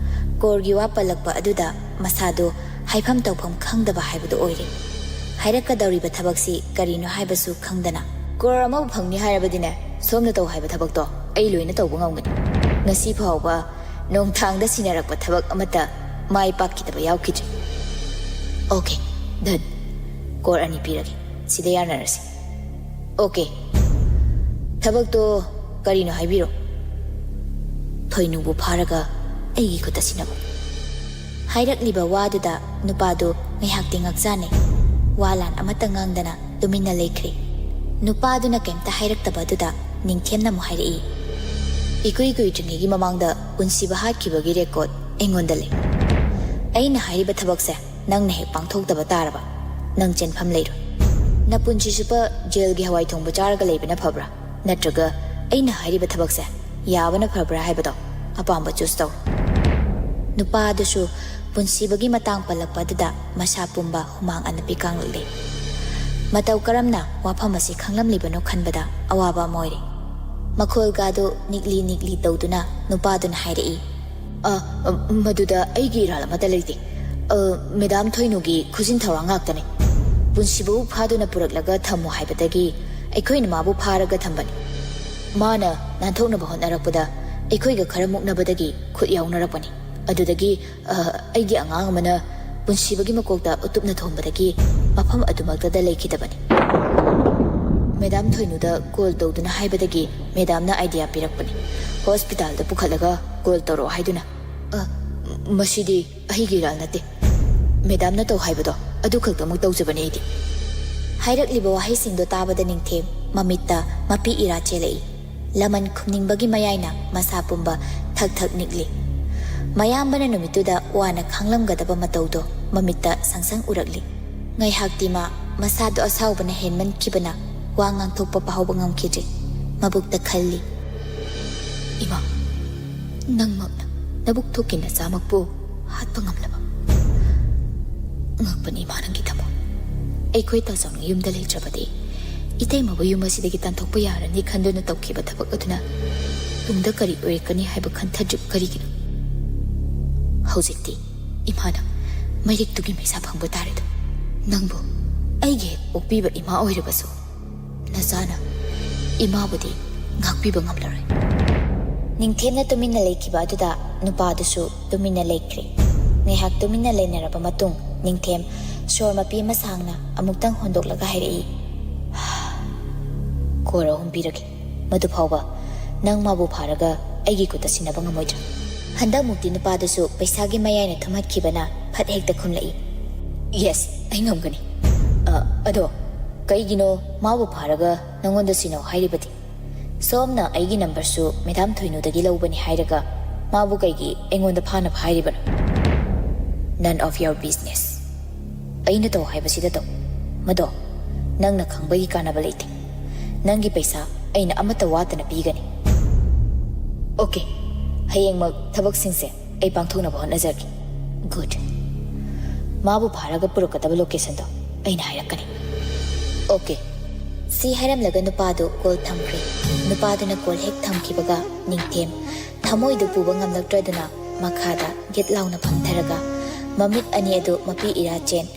ꯀꯣꯔꯒꯤ ꯋꯥ ꯄꯜꯂꯛꯄ ꯑꯗꯨꯗ ꯃꯁꯥꯗꯣ ꯍꯥꯏꯐꯝ ꯇꯧꯐꯝ ꯈꯪꯗꯕ ꯍꯥꯏꯕꯗꯨ ꯑꯣꯏꯔꯦ꯫ ꯍꯥꯏꯔꯛꯀꯗꯧꯔꯤꯕ ꯊꯕꯛꯁꯤ ꯀꯔꯤꯅꯣ ꯍꯥꯏꯕꯁꯨ ꯈꯪꯗꯅ, "ꯀꯣꯔ ꯑꯃꯕꯨ ꯐꯪꯅꯤ ꯍꯥꯏꯔꯕꯗꯤꯅꯦ, ꯁꯣꯝꯅ ꯇꯧ ꯍꯥꯏꯕ ꯊꯕꯛꯇꯣ ꯑꯩ ꯂꯣꯏꯅ ꯇꯧꯕ ꯉꯝꯒꯅꯤ꯫ ꯉꯁꯤ ꯐꯥꯎꯕ ꯅꯣꯡꯊꯥꯡꯗ ꯁꯤꯟꯅꯔꯛꯄ ꯊꯕꯛ ꯑꯃꯠꯇ ꯃꯥꯏ ꯄꯥꯛꯈꯤꯗꯕ ꯌꯥꯎꯈꯤꯗ꯭ꯔꯤ꯫" "ꯑꯣꯀꯦ, ꯗꯟ꯫ ꯀꯣꯔ ꯑꯅꯤ ꯄꯤꯔꯒꯦ꯫ ꯁꯤꯗ ꯌꯥꯅꯔꯁꯤ꯫" "ꯑꯣꯀꯦ꯫ ꯊꯕꯛꯇꯣ ꯀꯔꯤꯅꯣ ꯍꯥꯏꯕꯤꯔꯣ꯫" "ꯊꯣꯏꯅꯨꯕꯨ ꯐꯥꯔꯒ ꯑꯩꯒꯤ ꯈꯨꯠꯇ ꯁꯤꯟꯅꯕ꯫" ꯍꯥꯏꯔꯛꯂꯤꯕ ꯋꯥꯗꯨꯗ ꯅꯨꯄꯥꯗꯨ ꯉꯥꯏꯍꯥꯛꯇꯤ ꯉꯥꯛꯆꯥꯅꯩ꯫ ꯋꯥ ꯂꯥꯟ ꯑꯃꯠꯇ ꯉꯥꯡꯗꯅ ꯇꯨꯃꯤꯟꯅ ꯂꯩꯈ꯭ꯔꯦ꯫ ꯅꯨꯄꯥꯗꯨꯅ ꯀꯩꯝꯇ ꯍꯥꯏꯔꯛꯇꯕ ꯑꯗꯨꯗ ꯅꯤꯡꯊꯦꯝꯅ ꯑꯃꯨꯛ ꯍꯥꯏꯔꯛꯏ, "ꯏꯀꯨꯏ ꯀꯨꯏꯗ꯭ꯔꯤꯉꯩꯒꯤ ꯃꯃꯥꯡꯗ ꯄꯨꯟꯁꯤꯕ ꯍꯥꯠꯈꯤꯕꯒꯤ ꯔꯦꯀꯣꯔꯗ ꯑꯩꯉꯣꯟꯗ ꯂꯩ꯫ ꯑꯩꯅ ꯍꯥꯏꯔꯤꯕ ꯊꯕꯛꯁꯦ ꯅꯪꯅ ꯍꯦꯛ ꯄꯥꯡꯊꯣꯛꯇꯕ ꯇꯥꯔꯕ, ꯅꯪ ꯆꯦꯟꯐꯝ ꯂꯩꯔꯣꯏ꯫ ꯅꯄꯨꯟꯁꯤ ꯆꯨꯞꯄ ꯖꯦꯜꯒꯤ ꯍꯋꯥꯏ ꯊꯣꯡꯕ ꯆꯥꯔꯒ ꯂꯩꯕꯅ ꯐꯕ꯭ꯔꯥ, ꯅꯠꯇ꯭ꯔꯒ ꯑꯩꯅ ꯍꯥꯏꯔꯤꯕ ꯊꯕꯛꯁꯦ ꯌꯥꯕꯅ ꯐꯕ꯭ꯔꯥ ꯍꯥꯏꯕꯗꯣ ꯑꯄꯥꯝꯕ ꯆꯨꯁ ꯇꯧ꯫" ꯅꯨꯄꯥ ꯑꯗꯨꯁꯨ ꯄꯨꯟꯁꯤꯕꯒꯤ ꯃꯇꯥꯡ ꯄꯜꯂꯛꯄ ꯑꯗꯨꯗ ꯃꯁꯥ ꯄꯨꯝꯕ ꯍꯨꯃꯥꯡ ꯑꯅꯞꯄꯤ ꯀꯥꯡꯂꯛꯂꯦ꯫ ꯃꯇꯧ ꯀꯔꯝꯅ ꯋꯥꯐꯝ ꯑꯁꯤ ꯈꯪꯂꯝꯂꯤꯕꯅꯣ ꯈꯟꯕꯗ ꯑꯋꯥꯕ ꯑꯃ ꯑꯣꯏꯔꯦ꯫ ꯃꯈꯣꯜꯒꯥꯗꯨ ꯅꯤꯛꯂꯤ ꯅꯤꯛꯂꯤ ꯇꯧꯗꯨꯅ ꯅꯨꯄꯥꯗꯨꯅ ꯍꯥꯏꯔꯛꯏ, "ꯑ, ꯑ, ꯃꯗꯨꯗ ꯑꯩꯒꯤ ꯏꯔꯥꯜ ꯑꯃꯠꯇ ꯂꯩꯇꯦ꯫ ꯑ, ꯃꯦꯗꯥꯝ ꯊꯣꯏꯅꯨꯒꯤ ꯈꯨꯖꯤꯟ ꯊꯧꯔꯥꯡ ꯉꯥꯛꯇꯅꯤ꯫ ꯄꯨꯟꯁꯤꯕꯕꯨ ꯐꯥꯗꯨꯅ ꯄꯨꯔꯛꯂꯒ ꯊꯝꯃꯨ ꯍꯥꯏꯕꯗꯒꯤ ꯑꯩꯈꯣꯏꯅ ꯃꯥꯕꯨ ꯐꯥꯔꯒ ꯊꯝꯕꯅꯤ꯫ ꯃꯥꯅ ꯅꯥꯟꯊꯣꯛꯅꯕ ꯍꯣꯠꯅꯔꯛꯄꯗ ꯑꯩꯈꯣꯏꯒ ꯈꯔ ꯃꯨꯛꯅꯕꯗꯒꯤ ꯈꯨꯠ ꯌꯥꯎꯅꯔꯛꯄꯅꯤ꯫ ꯑꯗꯨꯗꯒꯤ, ꯑ, ꯑꯩꯒꯤ ꯑꯉꯥꯡ ꯑꯃꯅ ꯄꯨꯟꯁꯤꯕꯒꯤ ꯃꯀꯣꯛꯇ ꯎꯇꯨꯞꯅ ꯊꯣꯝꯕꯗꯒꯤ ꯃꯐꯝ ꯑꯗꯨꯃꯛꯇꯗ ꯂꯩꯈꯤꯗꯕꯅꯤ꯫ ꯃꯦꯗꯥꯝ ꯊꯣꯏꯅꯨꯗ ꯀꯣꯜ ꯇꯧꯗꯨꯅ ꯍꯥꯏꯕꯗꯒꯤ ꯃꯦꯗꯥꯝꯅ ꯑꯥꯏꯗꯤꯌꯥ ꯄꯤꯔꯛꯄꯅꯤ꯫ ꯍꯣꯁꯄꯤꯇꯥꯜꯗ ꯄꯨꯈꯠꯂꯒ ꯀꯣꯜ ꯇꯧꯔꯛꯑꯣ ꯍꯥꯏꯗꯨꯅ꯫" "ꯑ, ꯃꯁꯤꯗꯤ ꯑꯩꯒꯤ ꯏꯔꯥꯜ ꯅꯠꯇꯦ꯫ ꯃꯦꯗꯥꯝꯅ ꯇꯧ ꯍꯥꯏꯕꯗꯣ ꯑꯗꯨ ꯈꯛꯇꯃꯛ ꯇꯧꯖꯕꯅꯤ ꯑꯩꯗꯤ꯫" ꯍꯥꯏꯔꯛꯂꯤꯕ ꯋꯥꯍꯩꯁꯤꯡꯗꯣ ꯇꯥꯕꯗ ꯅꯤꯡꯊꯦꯝ ꯃꯃꯤꯠꯇ ꯃꯄꯤ ꯏꯔꯥ ꯆꯦꯜꯂꯛꯏ꯫ ꯂꯃꯟ ꯈꯨꯝꯅꯤꯡꯕꯒꯤ ꯃꯌꯥꯏꯅ ꯃꯁꯥ ꯄꯨꯝꯕ ꯊꯛ ꯊꯛ ꯅꯤꯛꯂꯤ꯫ ꯃꯌꯥꯝꯕꯅ ꯅꯨꯃꯤꯠꯇꯨꯗ ꯋꯥꯅ ꯈꯥꯡꯂꯝꯒꯗꯕ ꯃꯇꯧꯗꯣ ꯃꯃꯤꯠꯇ ꯁꯪꯁꯪ ꯎꯔꯛꯂꯤ꯫ ꯉꯥꯏꯍꯥꯛꯇꯤ ꯃꯥ ꯃꯁꯥꯗꯣ ꯑꯁꯥꯎꯕꯅ ꯍꯦꯟꯃꯟꯈꯤꯕꯅ ꯋꯥ ꯉꯥꯡꯊꯣꯛꯄ ꯐꯥꯎꯕ ꯉꯝꯈꯤꯗ꯭ꯔꯦ꯫ ꯃꯕꯨꯛꯇ ꯈꯜꯂꯤ, "ꯏꯃꯥ, ꯅꯪꯃꯛꯅ ꯅꯕꯨꯛ ꯊꯣꯛꯀꯤ ꯅꯆꯥꯃꯛꯄꯨ ꯍꯥꯠꯄ ꯉꯝꯂꯕ? ꯉꯛꯄꯅꯤ ꯏꯃꯥ ꯅꯪꯒꯤ ꯊꯃꯣꯏ꯫ ꯑꯩꯈꯣꯏ ꯇꯥꯆꯧꯅ ꯌꯨꯝꯗ ꯂꯩꯇ꯭ꯔꯕꯗꯤ ꯏꯇꯩꯃꯕꯨ ꯌꯨꯝ ꯑꯁꯤꯗꯒꯤ ꯇꯥꯟꯊꯣꯛꯄ ꯌꯥꯔꯅꯤ ꯈꯟꯗꯨꯅ ꯇꯧꯈꯤꯕ ꯊꯕꯛ ꯑꯗꯨꯅ ꯇꯨꯡꯗ ꯀꯔꯤ ꯑꯣꯏꯔꯛꯀꯅꯤ ꯍꯥꯏꯕ ꯈꯟꯊꯗ꯭ꯔꯤꯕ ꯀꯔꯤꯒꯤꯅꯣ? ꯍꯧꯖꯤꯛꯇꯤ ꯏꯃꯥꯅ ꯃꯩꯔꯤꯛꯇꯨꯒꯤ ꯃꯩꯁꯥ ꯐꯪꯕ ꯇꯥꯔꯦꯗꯣ꯫ ꯅꯪꯕꯨ ꯑꯩꯒꯤ ꯍꯦꯛ ꯄꯣꯛꯄꯤꯕ ꯏꯃꯥ ꯑꯣꯏꯔꯕꯁꯨ ꯅꯆꯥꯅ ꯏꯃꯥꯕꯨꯗꯤ ꯉꯥꯛꯄꯤꯕ ꯉꯝꯂꯔꯣꯏ꯫ ꯅꯤꯡꯊꯦꯝꯅ ꯇꯨꯃꯤꯟꯅ ꯂꯩꯈꯤꯕ ꯑꯗꯨꯗ ꯅꯨꯄꯥꯗꯨꯁꯨ ꯇꯨꯃꯤꯟꯅ ꯂꯩꯈ꯭ꯔꯦ꯫ ꯉꯥꯏꯍꯥꯛ ꯇꯨꯃꯤꯟꯅ ꯂꯩꯅꯔꯕ ꯃꯇꯨꯡ ꯅꯤꯡꯊꯦꯝ ꯁꯣꯔ ꯃꯄꯤ ꯑꯃ ꯁꯥꯡꯅ ꯑꯃꯨꯛꯇꯪ ꯍꯣꯟꯗꯣꯛꯂꯒ ꯍꯥꯏꯔꯛꯏ, "ꯀꯣꯔ ꯑꯍꯨꯝ ꯄꯤꯔꯒꯦ꯫ ꯃꯗꯨ ꯐꯥꯎꯕ ꯅꯪ ꯃꯥꯕꯨ ꯐꯥꯔꯒ ꯑꯩꯒꯤ ꯈꯨꯠꯇ ꯁꯤꯟꯅꯕ ꯉꯝꯃꯣꯏꯗ꯭ꯔꯥ?" ꯍꯟꯗꯛꯃꯨꯛꯇꯤ ꯅꯨꯄꯥꯗꯨꯁꯨ ꯄꯩꯁꯥꯒꯤ ꯃꯌꯥꯏꯅ ꯊꯨꯝꯍꯠꯈꯤꯕꯅ ꯐꯠ ꯍꯦꯛꯇ ꯈꯨꯝꯂꯛꯏ, "Yes, ꯑꯩ ꯉꯝꯒꯅꯤ꯫ ꯑ, ꯑꯗꯣ ꯀꯩꯒꯤꯅꯣ ꯃꯥꯕꯨ ꯐꯥꯔꯒ ꯅꯪꯉꯣꯟꯗ ꯁꯤꯟꯅꯧ ꯍꯥꯏꯔꯤꯕꯗꯤ? ꯁꯣꯝꯅ ꯑꯩꯒꯤ ꯅꯝꯕꯔꯁꯨ ꯃꯦꯗꯥꯝ ꯊꯣꯏꯅꯨꯗꯒꯤ ꯂꯧꯕꯅꯤ ꯍꯥꯏꯔꯒ ꯃꯥꯕꯨ ꯀꯩꯒꯤ ꯑꯩꯉꯣꯟꯗ ꯐꯥꯅꯕ ꯍꯥꯏꯔꯤꯕꯅꯣ?" "None of your business꯫ ꯑꯩꯅ ꯇꯧ ꯍꯥꯏꯕꯁꯤꯗ ꯇꯧ꯫ ꯃꯗꯣ ꯅꯪꯅ ꯈꯪꯕꯒꯤ ꯀꯥꯟꯅꯕ ꯂꯩꯇꯦ꯫ ꯅꯪꯒꯤ ꯄꯩꯁꯥ ꯑꯩꯅ ꯑꯃꯠꯇ ꯋꯥꯠꯇꯅ ꯄꯤꯒꯅꯤ꯫ ꯑꯣꯀꯦ, ꯍꯌꯦꯡꯃꯛ ꯊꯕꯛꯁꯤꯡꯁꯦ ꯑꯩ ꯄꯥꯡꯊꯣꯛꯅꯕ ꯍꯣꯠꯅꯖꯒꯦ꯫ ꯒꯨꯗ꯫ ꯃꯥꯕꯨ ꯐꯥꯔꯒ ꯄꯨꯔꯛꯀꯗꯕ ꯂꯣꯀꯦꯁꯟꯗꯣ ꯑꯩꯅ ꯍꯥꯏꯔꯛꯀꯅꯤ꯫ ꯑꯣꯀꯦ꯫" ꯁꯤ ꯍꯥꯏꯔꯝꯂꯒ ꯅꯨꯄꯥꯗꯨ ꯀꯣꯜ ꯊꯝꯈ꯭ꯔꯦ꯫ ꯅꯨꯄꯥꯗꯨꯅ ꯀꯣꯜ ꯍꯦꯛ ꯊꯝꯈꯤꯕꯒ ꯅꯤꯡꯊꯦꯝ ꯊꯃꯣꯏꯗꯨ ꯄꯨꯕ ꯉꯝꯂꯛꯇ꯭ꯔꯗꯨꯅ ꯃꯈꯥꯗ ꯒꯤꯠ ꯂꯥꯎꯅ ꯐꯝꯊꯔꯒ ꯃꯃꯤꯠ ꯑꯅꯤ ꯑꯗꯨ ꯃꯄꯤ ꯏꯔꯥ ꯆꯦꯟ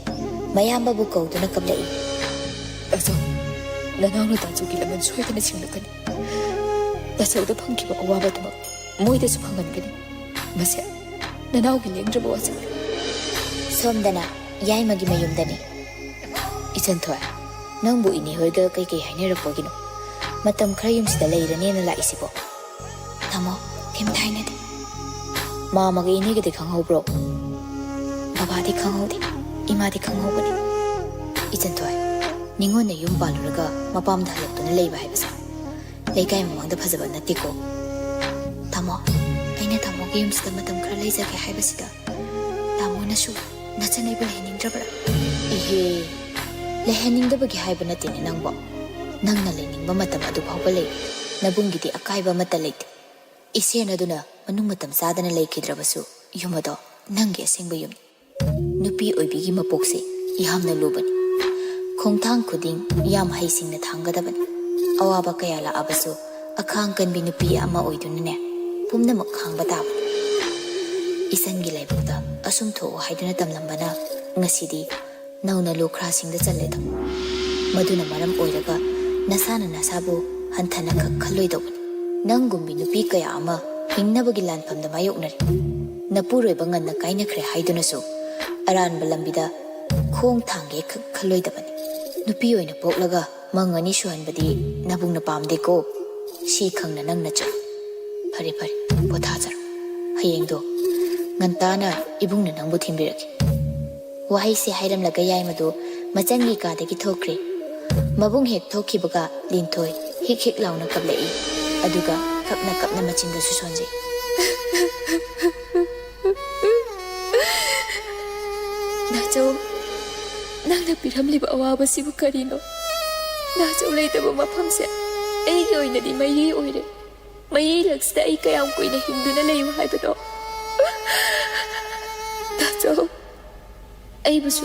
ꯃꯌꯥꯝꯕꯕꯨ ꯀꯧꯗꯨꯅ ꯀꯞꯂꯛꯏ꯫ "ꯇꯥꯆꯧ, ꯅꯅꯥꯎꯅ ꯇꯥꯆꯧꯒꯤ ꯂꯃꯟ ꯁꯣꯏꯗꯅ ꯁꯤꯡꯂꯛꯀꯅꯤ꯫ ꯇꯥꯆꯧꯗ ꯐꯪꯈꯤꯕ ꯑꯋꯥꯕꯗꯨꯃꯛ ꯃꯣꯏꯗꯁꯨ ꯐꯪꯍꯟꯒꯅꯤ꯫ ꯃꯁꯦ ꯅꯅꯥꯎꯒꯤ ꯂꯦꯡꯗ꯭ꯔꯕ ꯋꯥꯁꯛꯅꯤ꯫" ꯁꯣꯝꯗꯅ ꯌꯥꯏꯃꯒꯤ ꯃꯌꯨꯝꯗꯅꯤ꯫ "ꯏꯆꯟꯊꯣꯏ, ꯅꯪꯕꯨ ꯏꯅꯦ ꯍꯣꯏꯒ ꯀꯩꯀꯩ ꯍꯥꯏꯅꯔꯛꯄꯒꯤꯅꯣ? ꯃꯇꯝ ꯈꯔ ꯌꯨꯝꯁꯤꯗ ꯂꯩꯔꯅꯦꯅ ꯂꯥꯛꯏꯁꯤꯕꯣ?" "ꯇꯥꯃꯣ, ꯀꯩꯝꯇ ꯍꯥꯏꯅꯗꯦ꯫ ꯃꯥꯃꯒ ꯏꯅꯦꯒꯗꯤ ꯈꯪꯍꯧꯕ꯭ꯔꯣ?" "ꯕꯕꯥꯗꯤ ꯈꯪꯍꯧꯗꯦ, ꯏꯃꯥꯗꯤ ꯈꯪꯍꯧꯕꯅꯤ꯫" "ꯏꯆꯟꯊꯣꯏ, ꯅꯤꯉꯣꯟꯅ ꯌꯨꯝ ꯄꯥꯜꯂꯨꯔꯒ ꯃꯄꯥꯝꯗ ꯍꯜꯂꯛꯇꯨꯅ ꯂꯩꯕ ꯍꯥꯏꯕꯁꯦ ꯂꯩꯀꯥꯏ ꯃꯃꯥꯡꯗ ꯐꯖꯕ ꯅꯠꯇꯦꯀꯣ꯫" "ꯇꯥꯃꯣ, ꯑꯩꯅ ꯇꯥꯃꯣꯒꯤ ꯌꯨꯝꯁꯤꯗ ꯃꯇꯝ ꯈꯔ ꯂꯩꯖꯒꯦ ꯍꯥꯏꯕꯁꯤꯗ ꯇꯥꯃꯣꯅꯁꯨ ꯅꯆꯟ ꯑꯩꯕꯨ ꯂꯩꯍꯟꯅꯤꯡꯗ꯭ꯔꯕ꯭ꯔꯥ?" "ꯏꯍꯦ, ꯂꯩꯍꯟꯅꯤꯡꯗꯕꯒꯤ ꯍꯥꯏꯕ ꯅꯠꯇꯦꯅꯦ ꯅꯪꯕꯣ꯫ ꯅꯪꯅ ꯂꯩꯅꯤꯡꯕ ꯃꯇꯝ ꯑꯗꯨ ꯐꯥꯎꯕ ꯂꯩ꯫ ꯅꯕꯨꯡꯒꯤꯗꯤ ꯑꯀꯥꯏꯕ ꯑꯃꯠꯇ ꯂꯩꯇꯦ꯫ ꯏꯆꯦꯅ ꯑꯗꯨꯅ ꯃꯅꯨꯡ ꯃꯇꯝ ꯆꯥꯗꯅ ꯂꯩꯈꯤꯗ꯭ꯔꯕꯁꯨ, ꯌꯨꯝ ꯑꯗꯣ ꯅꯪꯒꯤ ꯑꯁꯦꯡꯕ ꯌꯨꯝ꯫ ꯅꯨꯄꯤ ꯑꯣꯏꯕꯤꯒꯤ ꯃꯄꯣꯛꯁꯦ ꯌꯥꯝꯅ ꯂꯨꯕꯅꯤ꯫ ꯈꯣꯡꯊꯥꯡ ꯈꯨꯗꯤꯡ ꯌꯥꯝ ꯍꯩꯁꯤꯡꯅ ꯊꯥꯡꯒꯗꯕꯅꯤ꯫ ꯑꯋꯥꯕ ꯀꯌꯥ ꯂꯥꯛꯑꯕꯁꯨ, ꯑꯈꯥꯡ ꯀꯟꯕꯤ ꯅꯨꯄꯤ ꯑꯃ ꯑꯣꯏꯗꯨꯅꯅꯦ, ꯄꯨꯝꯅꯃꯛ ꯈꯥꯡꯕ ꯇꯥꯕꯅꯤ꯫ ꯏꯆꯟꯒꯤ ꯂꯥꯏꯕꯛꯇ ꯑꯁꯨꯝ ꯊꯣꯛꯎ ꯍꯥꯏꯗꯨꯅ ꯇꯝꯂꯝꯕꯅ ꯉꯁꯤꯗꯤ ꯅꯧꯅ ꯂꯨꯈ꯭ꯔꯥꯁꯤꯡꯗ ꯆꯜꯂꯦꯗꯣ꯫ ꯃꯗꯨꯅ ꯃꯔꯝ ꯑꯣꯏꯔꯒ ꯅꯁꯥꯅ ꯅꯁꯥꯕꯨ ꯍꯟꯊꯅ ꯈꯛ ꯈꯜꯂꯣꯏꯗꯧꯕꯅꯤ꯫ ꯅꯪꯒꯨꯝꯕꯤ ꯅꯨꯄꯤ ꯀꯌꯥ ꯑꯃ ꯍꯤꯡꯅꯕꯒꯤ ꯂꯥꯟꯐꯝꯗ ꯃꯥꯌꯣꯛꯅꯔꯤ꯫ ꯅꯄꯨꯔꯣꯏꯕ ꯉꯟꯅ ꯀꯥꯏꯅꯈ꯭ꯔꯦ ꯍꯥꯏꯗꯨꯅꯁꯨ ꯑꯔꯥꯟꯕ ꯂꯝꯕꯤꯗ ꯈꯣꯡ ꯊꯥꯡꯒꯦ ꯈꯛ ꯈꯜꯂꯣꯏꯗꯕꯅꯤ꯫ ꯅꯨꯄꯤ ꯑꯣꯏꯅ ꯄꯣꯛꯂꯒ ꯃꯪ ꯑꯅꯤ ꯁꯨꯍꯟꯕꯗꯤ ꯅꯕꯨꯡꯅ ꯄꯥꯝꯗꯦꯀꯣ꯫ ꯁꯤ ꯈꯪꯅ ꯅꯪꯅ ꯆꯠꯂꯨ꯫ ꯐꯔꯦ, ꯐꯔꯦ, ꯄꯣꯊꯥꯖꯔꯣ꯫ ꯍꯌꯦꯡꯗꯣ ꯉꯟꯇꯥꯅ ꯏꯕꯨꯡꯅ ꯅꯪꯕꯨ ꯊꯤꯟꯕꯤꯔꯛꯀꯦ꯫ ꯋꯥꯍꯩꯁꯦ ꯍꯥꯏꯔꯝꯂꯒ ꯌꯥꯏꯃꯗꯨ ꯃꯆꯟꯒꯤ ꯀꯥꯗꯒꯤ ꯊꯣꯛꯈ꯭ꯔꯦ꯫ ꯃꯕꯨꯡ ꯍꯦꯛ ꯊꯣꯛꯈꯤꯕꯒ ꯂꯤꯟꯊꯣꯏ ꯍꯤꯛ ꯍꯤꯛ ꯂꯥꯎꯅ ꯀꯞꯂꯛꯏ꯫ ꯑꯗꯨꯒ ꯀꯞꯅ ꯀꯞꯅ ꯃꯆꯤꯟꯗꯁꯨ ꯁꯣꯟꯖꯩ꯫ ꯅꯥꯆꯧ, ꯅꯪꯅ ꯄꯤꯔꯝꯂꯤꯕ ꯑꯋꯥꯕꯁꯤꯕꯨ ꯀꯔꯤꯅꯣ? ꯅꯥꯆꯧ ꯂꯩꯇꯕ ꯃꯐꯝꯁꯦ ꯑꯩꯒꯤ ꯑꯣꯏꯅꯗꯤ ꯃꯩꯔꯤ ꯑꯣꯏꯔꯦ꯫ ꯃꯩꯔꯤ ꯂꯛꯁꯤꯗ ꯑꯩ ꯀꯌꯥꯝ ꯀꯨꯏꯅ ꯍꯤꯡꯗꯨꯅ ꯂꯩꯌꯨ ꯍꯥꯏꯕꯅꯣ? ꯅꯥꯆꯧ, ꯑꯩꯕꯨꯁꯨ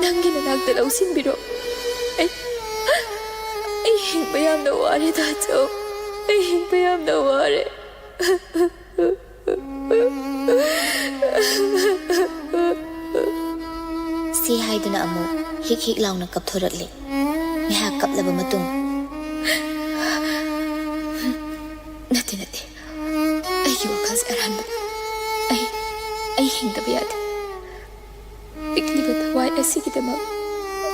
ꯅꯪꯒꯤ ꯅꯅꯥꯛꯇ ꯂꯧꯁꯤꯟꯕꯤꯔꯣ꯫ ꯑꯩ, ꯑꯩ ꯍꯤꯡꯕ ꯌꯥꯝꯅ ꯋꯥꯔꯦ, ꯅꯥꯆꯧ꯫ ꯑꯩ ꯍꯤꯡꯕ ꯌꯥꯝꯅ ꯋꯥꯔꯦ꯫ ꯁꯤ ꯍꯥꯏꯗꯨꯅ ꯑꯃꯨꯛ ꯍꯤꯛ ꯍꯤꯛ ꯂꯥꯎꯅ ꯀꯞꯊꯣꯔꯛꯂꯦ꯫ ꯉꯥꯏꯍꯥꯛ ꯀꯞꯂꯕ ꯃꯇꯨꯡ, "ꯅꯠꯇꯦ, ꯅꯠꯇꯦ, ꯑꯩꯒꯤ ꯋꯥꯈꯜꯁꯦ ꯑꯔꯥꯟꯕꯅꯤ꯫ ꯑꯩ, ꯑꯩ ꯍꯤꯡꯗꯕ ꯌꯥꯗꯦ꯫ ꯄꯤꯛꯂꯤꯕ ꯊꯋꯥꯏ ꯑꯁꯤꯒꯤꯗꯃꯛ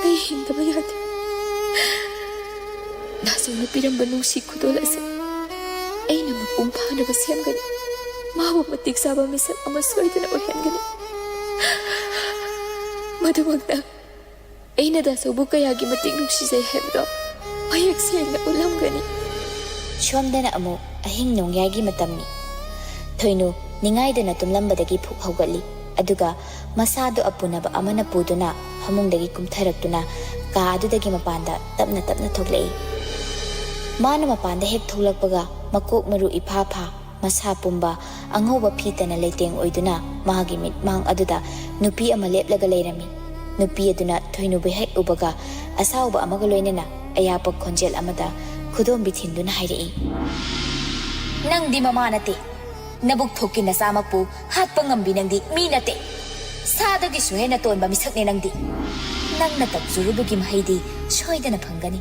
ꯑꯩ ꯍꯤꯡꯗꯕ ꯌꯥꯗꯦ꯫ ꯅꯥꯆꯧꯅ ꯄꯤꯔꯝꯕ ꯅꯨꯡꯁꯤ ꯈꯨꯗꯣꯜ ꯑꯁꯤ ꯑꯩꯅ ꯃꯄꯨꯡ ꯐꯥꯅꯕ ꯁꯦꯝꯒꯅꯤ꯫ ꯃꯥꯕꯨ ꯃꯇꯤꯛ ꯆꯥꯕ ꯃꯤꯁꯛ ꯑꯃ ꯁꯣꯏꯗꯅ ꯑꯣꯏꯍꯟꯒꯅꯤ꯫ ꯃꯗꯨꯃꯛꯇ ꯑꯩꯅ ꯗꯥꯆꯧꯕꯨ ꯀꯌꯥꯒꯤ ꯃꯇꯤꯛ ꯅꯨꯡꯁꯤꯖꯩ ꯍꯥꯏꯕꯗꯣ ꯃꯌꯦꯛ ꯁꯦꯡꯅ ꯎꯠꯂꯝꯒꯅꯤ꯫" ꯁꯣꯝꯗꯅ ꯑꯃꯨꯛ ꯑꯍꯤꯡ ꯅꯣꯡꯌꯥꯏꯒꯤ ꯃꯇꯝꯅꯤ꯫ ꯊꯣꯏꯅꯨ ꯅꯤꯡꯉꯥꯏꯗꯅ ꯇꯨꯝꯂꯝꯕꯗꯒꯤ ꯐꯨꯛ ꯍꯧꯒꯠꯂꯤ꯫ ꯑꯗꯨꯒ ꯃꯁꯥꯗꯨ ꯑꯄꯨꯅꯕ ꯑꯃꯅ ꯄꯨꯗꯨꯅ ꯐꯃꯨꯡꯗꯒꯤ ꯀꯨꯝꯊꯔꯛꯇꯨꯅ ꯀꯥ ꯑꯗꯨꯗꯒꯤ ꯃꯄꯥꯟꯗ ꯇꯞꯅ ꯇꯞꯅ ꯊꯣꯛꯂꯛꯏ꯫ ꯃꯥꯅ ꯃꯄꯥꯟꯗ ꯍꯦꯛ ꯊꯣꯛꯂꯛꯄꯒ ꯃꯀꯣꯛ ꯃꯔꯨ ꯏꯐꯥ ꯐꯥ, ꯃꯁꯥ ꯄꯨꯝꯕ ꯑꯉꯧꯕ ꯐꯤꯇꯅ ꯂꯩꯇꯦꯡ ꯑꯣꯏꯗꯨꯅ ꯃꯍꯥꯛꯀꯤ ꯃꯤꯠꯃꯥꯡ ꯑꯗꯨꯗ ꯅꯨꯄꯤ ꯑꯃ ꯂꯦꯞꯂꯒ ꯂꯩꯔꯝꯃꯤ꯫ ꯅꯨꯄꯤ ꯑꯗꯨꯅ ꯊꯣꯏꯅꯨꯕꯨ ꯍꯦꯛ ꯎꯕꯒ ꯑꯁꯥꯎꯕ ꯑꯃꯒ ꯂꯣꯏꯅꯅ ꯑꯌꯥꯛꯄ ꯈꯣꯟꯖꯦꯜ ꯑꯃꯗ ꯈꯨꯗꯣꯝꯕꯤ ꯊꯤꯟꯗꯨꯅ ꯍꯥꯏꯔꯛꯏ, "ꯅꯪꯗꯤ ꯃꯃꯥ ꯅꯠꯇꯦ꯫ ꯅꯕꯨꯛ ꯊꯣꯛꯀꯤ ꯅꯆꯥꯃꯛꯄꯨ ꯍꯥꯠꯄ ꯉꯝꯕꯤ ꯅꯪꯗꯤ ꯃꯤ ꯅꯠꯇꯦ꯫ ꯁꯥꯗꯒꯤꯁꯨ ꯍꯦꯟꯅ ꯇꯣꯟꯕ ꯃꯤꯁꯛꯅꯦ ꯅꯪꯗꯤ꯫ ꯅꯪꯅ ꯇꯧꯖꯔꯨꯕꯒꯤ ꯃꯍꯩꯗꯤ ꯁꯣꯏꯗꯅ ꯐꯪꯒꯅꯤ꯫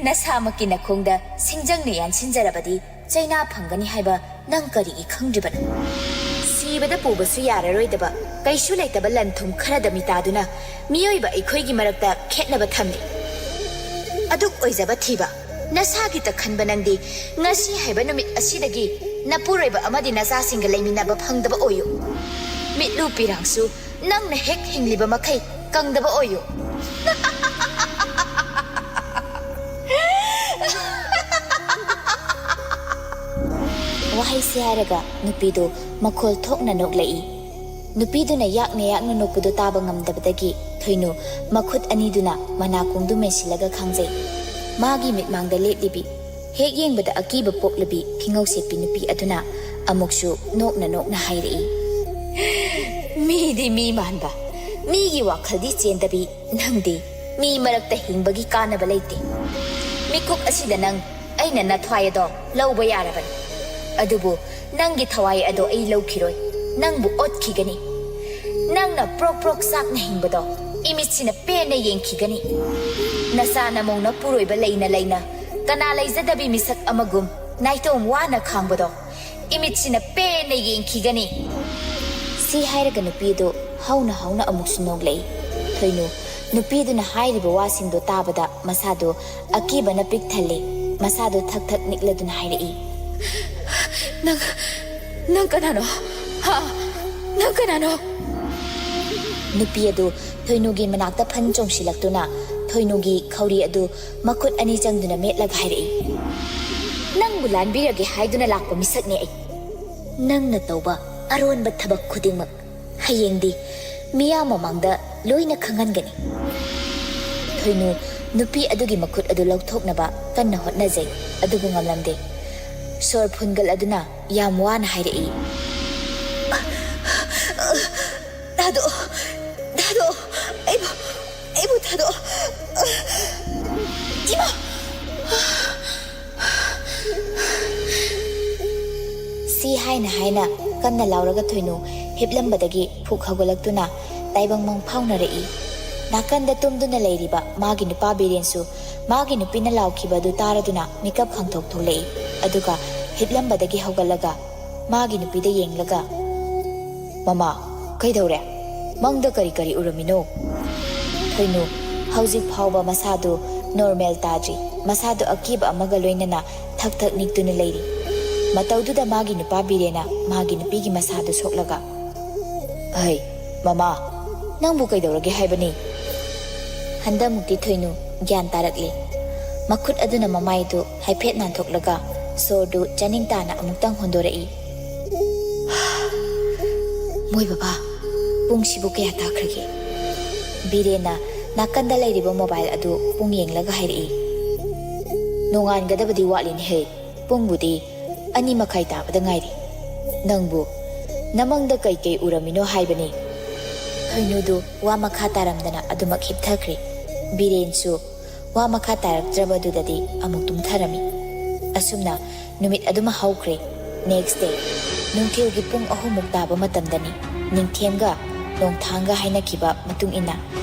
ꯅꯁꯥꯃꯛꯀꯤ ꯅꯈꯣꯡꯗ ꯁꯤꯡꯖꯪꯅ ꯌꯥꯟꯁꯤꯟꯖꯔꯕꯗꯤ ꯆꯩꯅꯥ ꯐꯪꯒꯅꯤ ꯍꯥꯏꯕ ꯅꯪ ꯀꯔꯤꯒꯤ ꯈꯪꯗ꯭ꯔꯤꯕꯅꯣ? ꯁꯤꯕꯗ ꯄꯨꯕꯁꯨ ꯌꯥꯔꯔꯣꯏꯗꯕ ꯀꯩꯁꯨ ꯂꯩꯇꯕ ꯂꯟ ꯊꯨꯝ ꯈꯔꯗ ꯃꯤꯇꯥꯗꯨꯅ ꯃꯤꯑꯣꯏꯕ ꯑꯩꯈꯣꯏꯒꯤ ꯃꯔꯛꯇ ꯈꯦꯠꯅꯕ ꯊꯝꯂꯤ꯫ ꯑꯗꯨꯛ ꯑꯣꯏꯖꯕ ꯊꯤꯕ, ꯅꯁꯥꯒꯤꯇ ꯈꯟꯕ ꯅꯪꯗꯤ ꯉꯁꯤ ꯍꯥꯏꯕ ꯅꯨꯃꯤꯠ ꯑꯁꯤꯗꯒꯤ ꯅꯄꯨꯔꯣꯏꯕ ꯑꯃꯗꯤ ꯅꯆꯥꯁꯤꯡꯒ ꯂꯩꯃꯤꯟꯅꯕ ꯐꯪꯗꯕ ꯑꯣꯏꯌꯨ꯫ ꯃꯤꯠꯂꯨ ꯄꯤꯔꯥꯡꯁꯨ ꯅꯪꯅ ꯍꯦꯛ ꯍꯤꯡꯂꯤꯕ ꯃꯈꯩ ꯀꯪꯗꯕ ꯑꯣꯏꯌꯨ꯫" ꯋꯥꯍꯩꯁꯤ ꯍꯥꯏꯔꯒ ꯅꯨꯄꯤꯗꯨ ꯃꯈꯣꯜ ꯊꯣꯛꯅ ꯅꯣꯛꯂꯛꯏ꯫ ꯅꯨꯄꯤꯗꯨꯅ ꯌꯥꯛꯅ ꯌꯥꯛꯅ ꯅꯣꯛꯄꯗꯨ ꯇꯥꯕ ꯉꯝꯗꯕꯗꯒꯤ ꯊꯣꯏꯅꯨ ꯃꯈꯨꯠ ꯑꯅꯤꯗꯨꯅ ꯃꯅꯥꯀꯣꯡꯗꯨ ꯃꯦꯟꯁꯤꯜꯂꯒ ꯈꯥꯡꯖꯩ꯫ ꯃꯥꯒꯤ ꯃꯤꯠꯃꯥꯡꯗ ꯂꯦꯞꯂꯤꯕꯤ, ꯍꯦꯛ ꯌꯦꯡꯕꯗ ꯑꯀꯤꯕ ꯄꯣꯛꯂꯕꯤ ꯐꯤꯉꯧ ꯁꯦꯠꯄꯤ ꯅꯨꯄꯤ ꯑꯗꯨꯅ ꯑꯃꯨꯛꯁꯨ ꯅꯣꯛꯅ ꯅꯣꯛꯅ ꯍꯥꯏꯔꯛꯏ, "ꯃꯤꯗꯤ ꯃꯤ ꯃꯥꯟꯕ, ꯃꯤꯒꯤ ꯋꯥꯈꯜꯗꯤ ꯆꯦꯟꯗꯕꯤ ꯅꯪꯗꯤ ꯃꯤ ꯃꯔꯛꯇ ꯍꯤꯡꯕꯒꯤ ꯀꯥꯟꯅꯕ ꯂꯩꯇꯦ꯫ ꯃꯤꯀꯨꯞ ꯑꯁꯤꯗ ꯅꯪ ꯑꯩꯅ ꯅꯊ꯭ꯋꯥꯏ ꯑꯗꯣ ꯂꯧꯕ ꯌꯥꯔꯕꯅꯤ꯫ ꯑꯗꯨꯕꯨ ꯅꯪꯒꯤ ꯊꯋꯥꯏ ꯑꯗꯣ ꯑꯩ ꯂꯧꯈꯤꯔꯣꯏ꯫ ꯅꯪꯕꯨ ꯑꯣꯠꯈꯤꯒꯅꯤ꯫ ꯅꯪꯅ ꯄ꯭ꯔꯣꯛ ꯄ꯭ꯔꯣꯛ ꯆꯥꯛꯅ ꯍꯤꯡꯕꯗꯣ ꯏꯃꯤꯠꯁꯤꯅ ꯄꯦꯟꯅ ꯌꯦꯡꯈꯤꯒꯅꯤ꯫ ꯅꯆꯥ ꯅꯃꯧ ꯅꯄꯨꯔꯣꯏꯕ ꯂꯩꯅ ꯂꯩꯅ ꯀꯅꯥ ꯂꯩꯖꯗꯕꯤ ꯃꯤꯁꯛ ꯑꯃꯒꯨꯝ ꯅꯥꯏꯇꯣꯝ ꯋꯥꯅ ꯈꯥꯡꯕꯗꯣ ꯏꯃꯤꯠꯁꯤꯅ ꯄꯦꯟꯅ ꯌꯦꯡꯈꯤꯒꯅꯤ꯫" ꯁꯤ ꯍꯥꯏꯔꯒ ꯅꯨꯄꯤꯗꯨ ꯍꯧꯅ ꯍꯧꯅ ꯑꯃꯨꯛꯁꯨ ꯅꯣꯛꯂꯛꯏ꯫ ꯊꯣꯏꯅꯨ ꯅꯨꯄꯤꯗꯨꯅ ꯍꯥꯏꯔꯤꯕ ꯋꯥꯁꯤꯡꯗꯣ ꯇꯥꯕꯗ ꯃꯁꯥꯗꯨ ꯑꯀꯤꯕꯅ ꯄꯤꯛ ꯊꯜꯂꯤ꯫ ꯃꯁꯥꯗꯨ ꯊꯛ ꯊꯛ ꯅꯤꯛꯂꯗꯨꯅ ꯍꯥꯏꯔꯛꯏ, "ꯅꯪ, ꯅꯪ ꯀꯅꯥꯅꯣ? ꯍꯥ? ꯅꯪ ꯀꯅꯥꯅꯣ?" ꯅꯨꯄꯤ ꯑꯗꯨ ꯊꯣꯏꯅꯨꯒꯤ ꯃꯅꯥꯛꯇ ꯐꯟ ꯆꯣꯡꯁꯤꯜꯂꯛꯇꯨꯅ ꯊꯣꯏꯅꯨꯒꯤ ꯈꯧꯔꯤ ꯑꯗꯨ ꯃꯈꯨꯠ ꯑꯅꯤ ꯆꯪꯗꯨꯅ ꯃꯦꯠꯂꯒ ꯍꯥꯏꯔꯛꯏ, "ꯅꯪꯕꯨ ꯂꯥꯟꯕꯤꯔꯒꯦ ꯍꯥꯏꯗꯨꯅ ꯂꯥꯛꯄ ꯃꯤꯁꯛꯅꯦ ꯑꯩ꯫ ꯅꯪꯅ ꯇꯧꯕ ꯑꯔꯣꯟꯕ ꯊꯕꯛ ꯈꯨꯗꯤꯡꯃꯛ ꯍꯌꯦꯡꯗꯤ ꯃꯤꯌꯥꯝ ꯃꯃꯥꯡꯗ ꯂꯣꯏꯅ ꯈꯪꯍꯟꯒꯅꯤ꯫" ꯊꯣꯏꯅꯨ ꯅꯨꯄꯤ ꯑꯗꯨꯒꯤ ꯃꯈꯨꯠ ꯑꯗꯨ ꯂꯧꯊꯣꯛꯅꯕ ꯀꯟꯅ ꯍꯣꯠꯅꯖꯩ, ꯑꯗꯨꯕꯨ ꯉꯝꯂꯝꯗꯦ꯫ ꯁꯣꯔ ꯐꯨꯟꯒꯠꯂꯗꯨꯅ ꯌꯥꯝ ꯋꯥꯅ ꯍꯥꯏꯔꯛꯏ꯫ "ꯊꯥꯗꯣꯛꯑꯣ, ꯊꯥꯗꯣꯛꯑꯣ, ꯑꯩꯕꯨ, ꯑꯩꯕꯨ ꯊꯥꯗꯣꯛꯑꯣ꯫ ꯏꯃꯥ!" ꯁꯤ ꯍꯥꯏꯅ ꯍꯥꯏꯅ ꯀꯟꯅ ꯂꯥꯎꯔꯒ ꯊꯣꯏꯅꯨ ꯍꯤꯞꯂꯝꯕꯗꯒꯤ ꯐꯨꯛ ꯍꯧꯒꯠꯂꯛꯇꯨꯅ ꯇꯥꯏꯕꯪ ꯃꯪ ꯐꯥꯎꯅꯔꯛꯏ꯫ ꯅꯥꯀꯟꯗ ꯇꯨꯝꯗꯨꯅ ꯂꯩꯔꯤꯕ ꯃꯥꯒꯤ ꯅꯨꯄꯥ ꯕꯤꯔꯦꯟꯁꯨ ꯃꯥꯒꯤ ꯅꯨꯄꯤꯅ ꯂꯥꯎꯈꯤꯕ ꯑꯗꯨ ꯇꯥꯔꯗꯨꯅ ꯃꯤꯀꯞ ꯈꯪꯊꯣꯛ ꯊꯣꯛꯂꯛꯏ꯫ ꯑꯗꯨꯒ ꯍꯤꯞꯂꯝꯕꯗꯒꯤ ꯍꯧꯒꯠꯂꯒ ꯃꯥꯒꯤ ꯅꯨꯄꯤꯗ ꯌꯦꯡꯂꯒ, "ꯃꯃꯥ, ꯀꯩꯗꯧꯔꯦ? ꯃꯪꯗ ꯀꯔꯤ ꯀꯔꯤ ꯎꯔꯝꯃꯤꯅꯣ?" ꯊꯣꯏꯅꯨ ꯍꯧꯖꯤꯛ ꯐꯥꯎꯕ ꯃꯁꯥꯗꯨ ꯅꯣꯔꯃꯦꯜ ꯇꯥꯗ꯭ꯔꯤ꯫ ꯃꯁꯥꯗꯨ ꯑꯀꯤꯕ ꯑꯃꯒ ꯂꯣꯏꯅꯅ ꯊꯛ ꯊꯛ ꯅꯤꯛꯇꯨꯅ ꯂꯩꯔꯤ꯫ ꯃꯇꯧꯗꯨꯗ ꯃꯥꯒꯤ ꯅꯨꯄꯥ ꯕꯤꯔꯦꯅ ꯃꯥꯒꯤ ꯅꯨꯄꯤꯒꯤ ꯃꯁꯥꯗꯨ ꯁꯣꯛꯂꯒ, "ꯑꯍꯩ, ꯃꯃꯥ, ꯅꯪꯕꯨ ꯀꯩꯗꯧꯔꯒꯦ ꯍꯥꯏꯕꯅꯤ?" ꯍꯟꯗꯛꯃꯨꯛꯇꯤ ꯊꯣꯏꯅꯨ ꯒ꯭ꯌꯥꯟ ꯇꯥꯔꯛꯂꯦ꯫ ꯃꯈꯨꯠ ꯑꯗꯨꯅ ꯃꯃꯥꯏꯗꯨ ꯍꯥꯏꯐꯦꯠ ꯅꯥꯟꯊꯣꯛꯂꯒ ꯁꯣꯔꯗꯨ ꯆꯥꯅꯤꯡ ꯇꯥꯅ ꯑꯃꯨꯛꯇꯪ ꯍꯣꯟꯗꯣꯔꯛꯏ꯫ "ꯃꯣꯏ ꯕꯕꯥ, ꯄꯨꯡꯁꯤꯕꯨ ꯀꯌꯥ ꯇꯥꯈ꯭ꯔꯒꯦ?" ꯕꯤꯔꯦꯟꯅ ꯅꯥꯀꯟꯗ ꯂꯩꯔꯤꯕ ꯃꯣꯕꯥꯏꯜ ꯑꯗꯨ ꯄꯨꯡ ꯌꯦꯡꯂꯒ ꯍꯥꯏꯔꯛꯏ꯫ "ꯅꯣꯡꯉꯥꯟꯒꯗꯕꯗꯤ ꯋꯥꯠꯂꯤꯅꯦꯍꯦ, ꯄꯨꯡꯕꯨꯗꯤ ꯑꯅꯤ ꯃꯈꯥꯏ ꯇꯥꯕꯗ ꯉꯥꯏꯔꯤ꯫ ꯅꯪꯕꯨ ꯅꯃꯪꯗ ꯀꯩꯀꯩ ꯎꯔꯝꯃꯤꯅꯣ ꯍꯥꯏꯕꯅꯤ?" ꯊꯣꯏꯅꯨꯗꯨ ꯋꯥ ꯃꯈꯥ ꯇꯥꯔꯝꯗꯅ ꯑꯗꯨꯃꯛ ꯍꯤꯞꯊꯈ꯭ꯔꯦ꯫ ꯕꯤꯔꯦꯟꯁꯨ ꯋꯥ ꯃꯈꯥ ꯇꯥꯔꯛꯇ꯭ꯔꯕꯗꯨꯗꯗꯤ ꯑꯃꯨꯛ ꯇꯨꯝꯊꯔꯝꯃꯤ꯫ ꯑꯁꯨꯝꯅ ꯅꯨꯃꯤꯠ ꯑꯗꯨꯃ ꯍꯧꯈ꯭ꯔꯦ꯫ Next day, ꯅꯨꯡꯊꯤꯜꯒꯤ ꯄꯨꯡ ꯑꯍꯨꯝꯃꯨꯛ ꯇꯥꯕ ꯃꯇꯝꯗꯅꯤ ꯅꯤꯡꯊꯦꯝꯒ ꯅꯣꯡꯊꯥꯡꯒ ꯍꯥꯏꯅꯈꯤꯕ ꯃꯇꯨꯡ ꯏꯟꯅ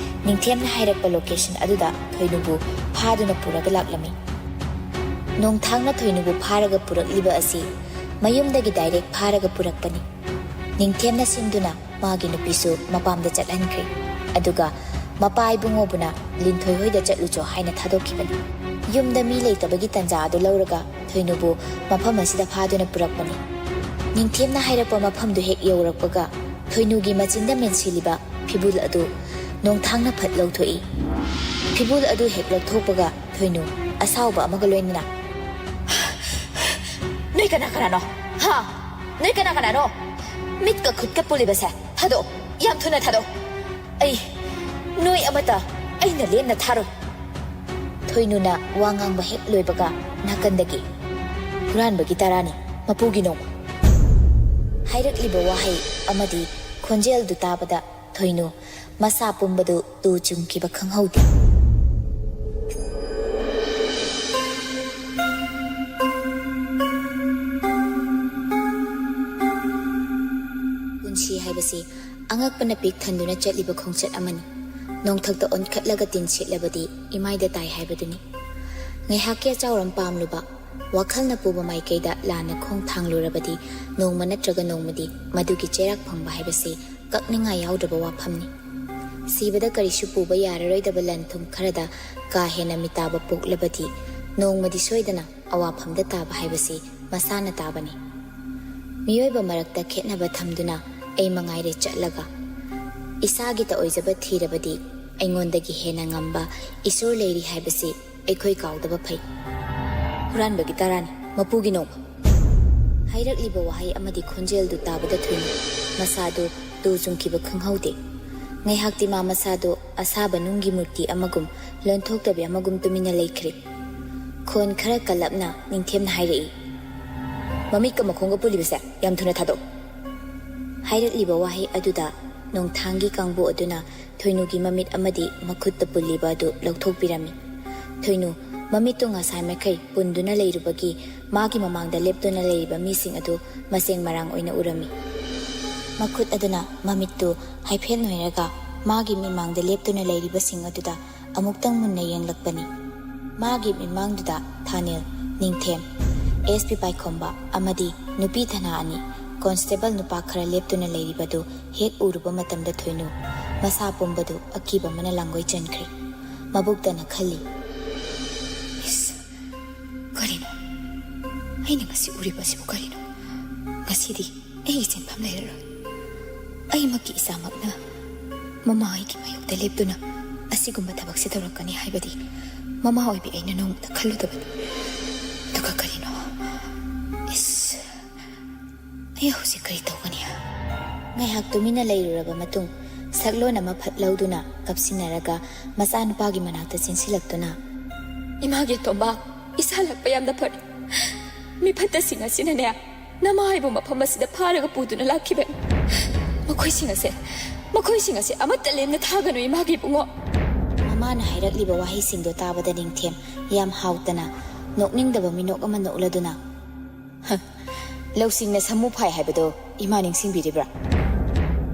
ꯅꯤꯡꯊꯦꯝꯅ ꯍꯥꯏꯔꯛꯄ ꯂꯣꯀꯦꯁꯟ ꯑꯗꯨꯗ ꯊꯣꯏꯅꯨꯕꯨ ꯐꯥꯗꯨꯅ ꯄꯨꯔꯒ ꯂꯥꯛꯂꯝꯃꯤ꯫ ꯅꯣꯡꯊꯥꯡꯅ ꯊꯣꯏꯅꯨꯕꯨ ꯐꯥꯔꯒ ꯄꯨꯔꯛꯂꯤꯕ ꯑꯁꯤ ꯃꯌꯨꯝꯗꯒꯤ ꯗꯥꯏꯔꯦꯛ ꯐꯥꯔꯒ ꯄꯨꯔꯛꯄꯅꯤ꯫ ꯅꯤꯡꯊꯦꯝꯅ ꯁꯤꯟꯗꯨꯅ ꯃꯥꯒꯤ ꯅꯨꯄꯤꯁꯨ ꯃꯄꯥꯝꯗ ꯆꯠꯍꯟꯈ꯭ꯔꯦ꯫ ꯑꯗꯨꯒ ꯃꯄꯥ ꯏꯕꯨꯡꯉꯣꯕꯨꯅ ꯂꯤꯟꯊꯣꯏ ꯍꯣꯏꯗ ꯆꯠꯂꯨꯆꯣ ꯍꯥꯏꯅ ꯊꯥꯗꯣꯛꯈꯤꯕꯅꯤ꯫ ꯌꯨꯝꯗ ꯃꯤ ꯂꯩꯇꯕꯒꯤ ꯇꯟꯖꯥ ꯑꯗꯨ ꯂꯧꯔꯒ ꯊꯣꯏꯅꯨꯕꯨ ꯃꯐꯝ ꯑꯁꯤꯗ ꯐꯥꯗꯨꯅ ꯄꯨꯔꯛꯄꯅꯤ꯫ ꯅꯤꯡꯊꯦꯝꯅ ꯍꯥꯏꯔꯛꯄ ꯃꯐꯝꯗꯨ ꯍꯦꯛ ꯌꯧꯔꯛꯄꯒ ꯊꯣꯏꯅꯨꯒꯤ ꯃꯆꯤꯟꯗ ꯃꯦꯟꯁꯤꯜꯂꯤꯕ ꯐꯤꯕꯨꯜ ꯑꯗꯨ ꯅꯣꯡꯊꯥꯡꯅ ꯐꯠ ꯂꯧꯊꯣꯛꯏ꯫ ꯐꯤꯕꯨꯜ ꯑꯗꯨ ꯍꯦꯛ ꯂꯧꯊꯣꯛꯄꯒ ꯊꯣꯏꯅꯨ ꯑꯁꯥꯎꯕ ꯑꯃꯒ ꯂꯣꯏꯅꯅ, "ꯅꯣꯏ ꯀꯅꯥ ꯀꯅꯥꯅꯣ? ꯍꯥ? ꯅꯣꯏ ꯀꯅꯥ ꯀꯅꯥꯅꯣ? ꯃꯤꯠꯀ ꯈꯨꯠꯀ ꯄꯨꯜꯂꯤꯕꯁꯦ ꯊꯥꯗꯣꯛꯑꯣ꯫ ꯌꯥꯝ ꯊꯨꯅ ꯊꯥꯗꯣꯛꯑꯣ꯫ ꯑꯩ, ꯅꯣꯏ ꯑꯃꯠꯇ ꯑꯩꯅ ꯂꯦꯝꯅ ꯊꯥꯔꯣꯏ꯫" ꯊꯣꯏꯅꯨꯅ ꯋꯥ ꯉꯥꯡꯕ ꯍꯦꯛ ꯂꯣꯏꯕꯒ ꯅꯥꯀꯟꯗꯒꯤ, ꯍꯨꯔꯥꯟꯕꯒꯤ ꯇꯔꯥꯅꯤ, ꯃꯄꯨꯒꯤ ꯅꯣꯡꯃ꯫ ꯍꯥꯏꯔꯛꯂꯤꯕ ꯋꯥꯍꯩ ꯑꯃꯗꯤ ꯈꯣꯟꯖꯦꯜꯗꯨ ꯇꯥꯕꯗ ꯊꯣꯏꯅꯨ ꯃꯁꯥ ꯄꯨꯝꯕꯗꯨ ꯇꯨ ꯆꯨꯡꯈꯤꯕ ꯈꯪꯍꯧꯗꯦ꯫ ꯄꯨꯟꯁꯤ ꯍꯥꯏꯕꯁꯤ ꯑꯉꯛꯄꯅ ꯄꯤꯛ ꯊꯟꯗꯨꯅ ꯆꯠꯂꯤꯕ ꯈꯣꯡꯆꯠ ꯑꯃꯅꯤ꯫ ꯅꯣꯡꯊꯛꯇ ꯑꯣꯟꯈꯠꯂꯒ ꯇꯤꯟ ꯁꯤꯠꯂꯕꯗꯤ ꯏꯃꯥꯏꯗ ꯇꯥꯏ ꯍꯥꯏꯕꯗꯨꯅꯤ꯫ ꯉꯥꯏꯍꯥꯛꯀꯤ ꯑꯆꯥꯎꯔꯝ ꯄꯥꯝꯂꯨꯕ, ꯋꯥꯈꯜꯅ ꯄꯨꯕ ꯃꯥꯏꯀꯩꯗ ꯂꯥꯟꯅ ꯈꯣꯡ ꯊꯥꯡꯂꯨꯔꯕꯗꯤ ꯅꯣꯡꯃ ꯅꯠꯇ꯭ꯔꯒ ꯅꯣꯡꯃꯗꯤ ꯃꯗꯨꯒꯤ ꯆꯩꯔꯥꯛ ꯐꯪꯕ ꯍꯥꯏꯕꯁꯤ ꯀꯛꯅꯤꯡꯉꯥꯏ ꯌꯥꯎꯗ꯭ꯔꯕ ꯋꯥꯐꯝꯅꯤ꯫ ꯁꯤꯕꯗ ꯀꯔꯤꯁꯨ ꯄꯨꯕ ꯌꯥꯔꯔꯣꯏꯗꯕ ꯂꯟ ꯊꯨꯝ ꯈꯔꯗ ꯀꯥ ꯍꯦꯟꯅ ꯃꯤꯇꯥꯕ ꯄꯣꯛꯂꯕꯗꯤ ꯅꯣꯡꯃꯗꯤ ꯁꯣꯏꯗꯅ ꯑꯋꯥꯐꯝꯗ ꯇꯥꯕ ꯍꯥꯏꯕꯁꯤ ꯃꯁꯥꯅ ꯇꯥꯕꯅꯤ꯫ ꯃꯤꯑꯣꯏꯕ ꯃꯔꯛꯇ ꯈꯦꯠꯅꯕ ꯊꯝꯗꯨꯅ ꯑꯩ ꯃꯉꯥꯏꯔꯦ ꯆꯠꯂꯒ, ꯏꯁꯥꯒꯤꯇ ꯑꯣꯏꯖꯕ ꯊꯤꯔꯕꯗꯤ ꯑꯩꯉꯣꯟꯗꯒꯤ ꯍꯦꯟꯅ ꯉꯝꯕ ꯏꯁꯣꯔ ꯂꯩꯔꯤ ꯍꯥꯏꯕꯁꯤ ꯑꯩꯈꯣꯏ ꯀꯥꯎꯗꯕ ꯐꯩ꯫ ꯍꯨꯔꯥꯟꯕꯒꯤ ꯇꯔꯥꯅꯤ, ꯃꯄꯨꯒꯤ ꯅꯣꯡꯃ꯫ ꯍꯥꯏꯔꯛꯂꯤꯕ ꯋꯥꯍꯩ ꯑꯃꯗꯤ ꯈꯣꯟꯖꯦꯜꯗꯨ ꯇꯥꯕꯗ ꯊꯣꯏꯅꯨ ꯃꯁꯥꯗꯨ ꯇꯨ ꯆꯨꯡꯈꯤꯕ ꯈꯪꯍꯧꯗꯦ꯫ ꯉꯥꯏꯍꯥꯛꯇꯤ ꯃꯥ ꯃꯁꯥꯗꯨ ꯑꯁꯥꯕ ꯅꯨꯡꯒꯤ ꯃꯨꯔꯇꯤ ꯑꯃꯒꯨꯝ, ꯂꯣꯟꯊꯣꯛꯇꯕꯤ ꯑꯃꯒꯨꯝ ꯇꯨꯃꯤꯟꯅ ꯂꯩꯈ꯭ꯔꯦ꯫ ꯈꯣꯟ ꯈꯔ ꯀꯜꯂꯞꯅ ꯅꯤꯡꯊꯦꯝꯅ ꯍꯥꯏꯔꯛꯏ, "ꯃꯃꯤꯠꯀ ꯃꯈꯣꯡꯒ ꯄꯨꯜꯂꯤꯕꯁꯦ ꯌꯥꯝ ꯊꯨꯅ ꯊꯥꯗꯣꯛ!" ꯍꯥꯏꯔꯛꯂꯤꯕ ꯋꯥꯍꯩ ꯑꯗꯨꯗ ꯅꯣꯡꯊꯥꯡꯒꯤ ꯀꯥꯡꯕꯨ ꯑꯗꯨꯅ ꯊꯣꯏꯅꯨꯒꯤ ꯃꯃꯤꯠ ꯑꯃꯗꯤ ꯃꯈꯨꯠꯇ ꯄꯨꯜꯂꯤꯕ ꯑꯗꯨ ꯂꯧꯊꯣꯛꯄꯤꯔꯝꯃꯤ꯫ ꯊꯣꯏꯅꯨ ꯃꯃꯤꯠꯇꯨ ꯉꯁꯥꯏ ꯃꯈꯩ ꯄꯨꯟꯗꯨꯅ ꯂꯩꯔꯨꯕꯒꯤ ꯃꯥꯒꯤ ꯃꯃꯥꯡꯗ ꯂꯦꯞꯇꯨꯅ ꯂꯩꯔꯤꯕ ꯃꯤꯁꯤꯡ ꯑꯗꯨ ꯃꯁꯦꯡ ꯃꯔꯥꯡ ꯑꯣꯏꯅ ꯎꯔꯝꯃꯤ꯫ ꯃꯈꯨꯠ ꯑꯗꯨꯅ ꯃꯃꯤꯠꯇꯨ ꯍꯥꯏꯐꯦꯠ ꯅꯣꯏꯔꯒ ꯃꯥꯒꯤ ꯃꯤꯠꯃꯥꯡꯗ ꯂꯦꯞꯇꯨꯅ ꯂꯩꯔꯤꯕꯁꯤꯡ ꯑꯗꯨꯗ ꯑꯃꯨꯛꯇꯪ ꯃꯨꯟꯅ ꯌꯦꯡꯂꯛꯄꯅꯤ꯫ ꯃꯥꯒꯤ ꯃꯤꯠꯃꯥꯡꯗꯨꯗ ꯊꯥꯅꯤꯜ, ꯅꯤꯡꯊꯦꯝ, ꯑꯦꯁ ꯄꯤ ꯄꯥꯏꯈꯣꯝꯕ ꯑꯃꯗꯤ ꯅꯨꯄꯤ ꯊꯅꯥ ꯑꯅꯤ, ꯀꯣꯟꯁꯇꯦꯕꯜ ꯅꯨꯄꯥ ꯈꯔ ꯂꯦꯞꯇꯨꯅ ꯂꯩꯔꯤꯕꯗꯨ ꯍꯦꯛ ꯎꯔꯨꯕ ꯃꯇꯝꯗ ꯊꯣꯏꯅꯨ ꯃꯁꯥ ꯄꯨꯝꯕꯗꯨ ꯑꯀꯤꯕ ꯑꯃꯅ ꯂꯥꯡꯒꯣꯏ ꯆꯟꯈ꯭ꯔꯦ꯫ ꯃꯕꯨꯛꯇꯅ ꯈꯜꯂꯤ, "ꯏꯁ, ꯀꯔꯤꯅꯣ? ꯑꯩꯅ ꯉꯁꯤ ꯎꯔꯤꯕ ꯑꯁꯤꯕꯨ ꯀꯔꯤꯅꯣ? ꯉꯁꯤꯗꯤ ꯑꯩꯒꯤ ꯆꯦꯟꯐꯝ ꯂꯩꯔꯔꯣꯏ꯫ ꯑꯩꯃꯛꯀꯤ ꯏꯆꯥꯃꯛꯅ ꯃꯃꯥ ꯑꯩꯒꯤ ꯃꯥꯌꯣꯛꯇ ꯂꯦꯞꯇꯨꯅ ꯑꯁꯤꯒꯨꯝꯕ ꯊꯕꯛꯁꯦ ꯇꯧꯔꯛꯀꯅꯤ ꯍꯥꯏꯕꯗꯤ ꯃꯃꯥ ꯑꯣꯏꯕꯤ ꯑꯩꯅ ꯅꯣꯡꯃꯇ ꯈꯜꯂꯨꯗꯕꯅꯤ꯫ ꯑꯗꯨꯒ ꯀꯔꯤꯅꯣ? ꯏꯁ, ꯑꯩ ꯍꯧꯖꯤꯛ ꯀꯔꯤ ꯇꯧꯒꯅꯤ?" ꯉꯥꯏꯍꯥꯛ ꯇꯨꯃꯤꯟꯅ ꯂꯩꯔꯨꯔꯕ ꯃꯇꯨꯡ ꯁꯛꯂꯣꯟ ꯑꯃ ꯐꯠ ꯂꯧꯗꯨꯅ ꯀꯞꯁꯤꯟꯅꯔꯒ ꯃꯆꯥꯅꯨꯄꯥꯒꯤ ꯃꯅꯥꯛꯇ ꯆꯦꯟꯁꯤꯜꯂꯛꯇꯨꯅ, "ꯏꯃꯥꯒꯤ ꯑꯇꯣꯝꯕ, ꯏꯁꯥ ꯂꯥꯛꯄ ꯌꯥꯝꯅ ꯐꯔꯦ꯫ ꯃꯤꯐꯠꯇꯁꯤꯡ ꯑꯁꯤꯅꯅꯦ, ꯅꯃꯥ ꯍꯥꯏꯕ ꯃꯐꯝ ꯑꯁꯤꯗ ꯐꯥꯔꯒ ꯄꯨꯗꯨꯅ ꯂꯥꯛꯈꯤꯕꯅꯤ꯫ ꯃꯈꯣꯏꯁꯤꯡ ꯑꯁꯦ, ꯃꯈꯣꯏꯁꯤꯡ ꯑꯁꯦ ꯑꯃꯠꯇ ꯂꯦꯝꯅ ꯊꯥꯒꯅꯨ, ꯏꯃꯥꯒꯤ ꯏꯕꯨꯡꯉꯣ꯫ ꯃꯃꯥꯅ ꯍꯥꯏꯔꯛꯂꯤꯕ ꯋꯥꯍꯩꯁꯤꯡꯗꯣ ꯇꯥꯕꯗ ꯅꯤꯡꯊꯦꯝ ꯌꯥꯝ ꯍꯥꯎꯇꯅ, ꯅꯣꯛꯅꯤꯡꯗꯕ ꯃꯤꯅꯣꯛ ꯑꯃ ꯅꯣꯛꯂꯗꯨꯅ, "ꯍ, ꯂꯧꯁꯤꯡꯅ ꯁꯃꯨ ꯐꯥꯏ ꯍꯥꯏꯕꯗꯣ ꯏꯃꯥ ꯅꯤꯡꯁꯤꯡꯕꯤꯔꯤꯕ꯭ꯔꯥ?"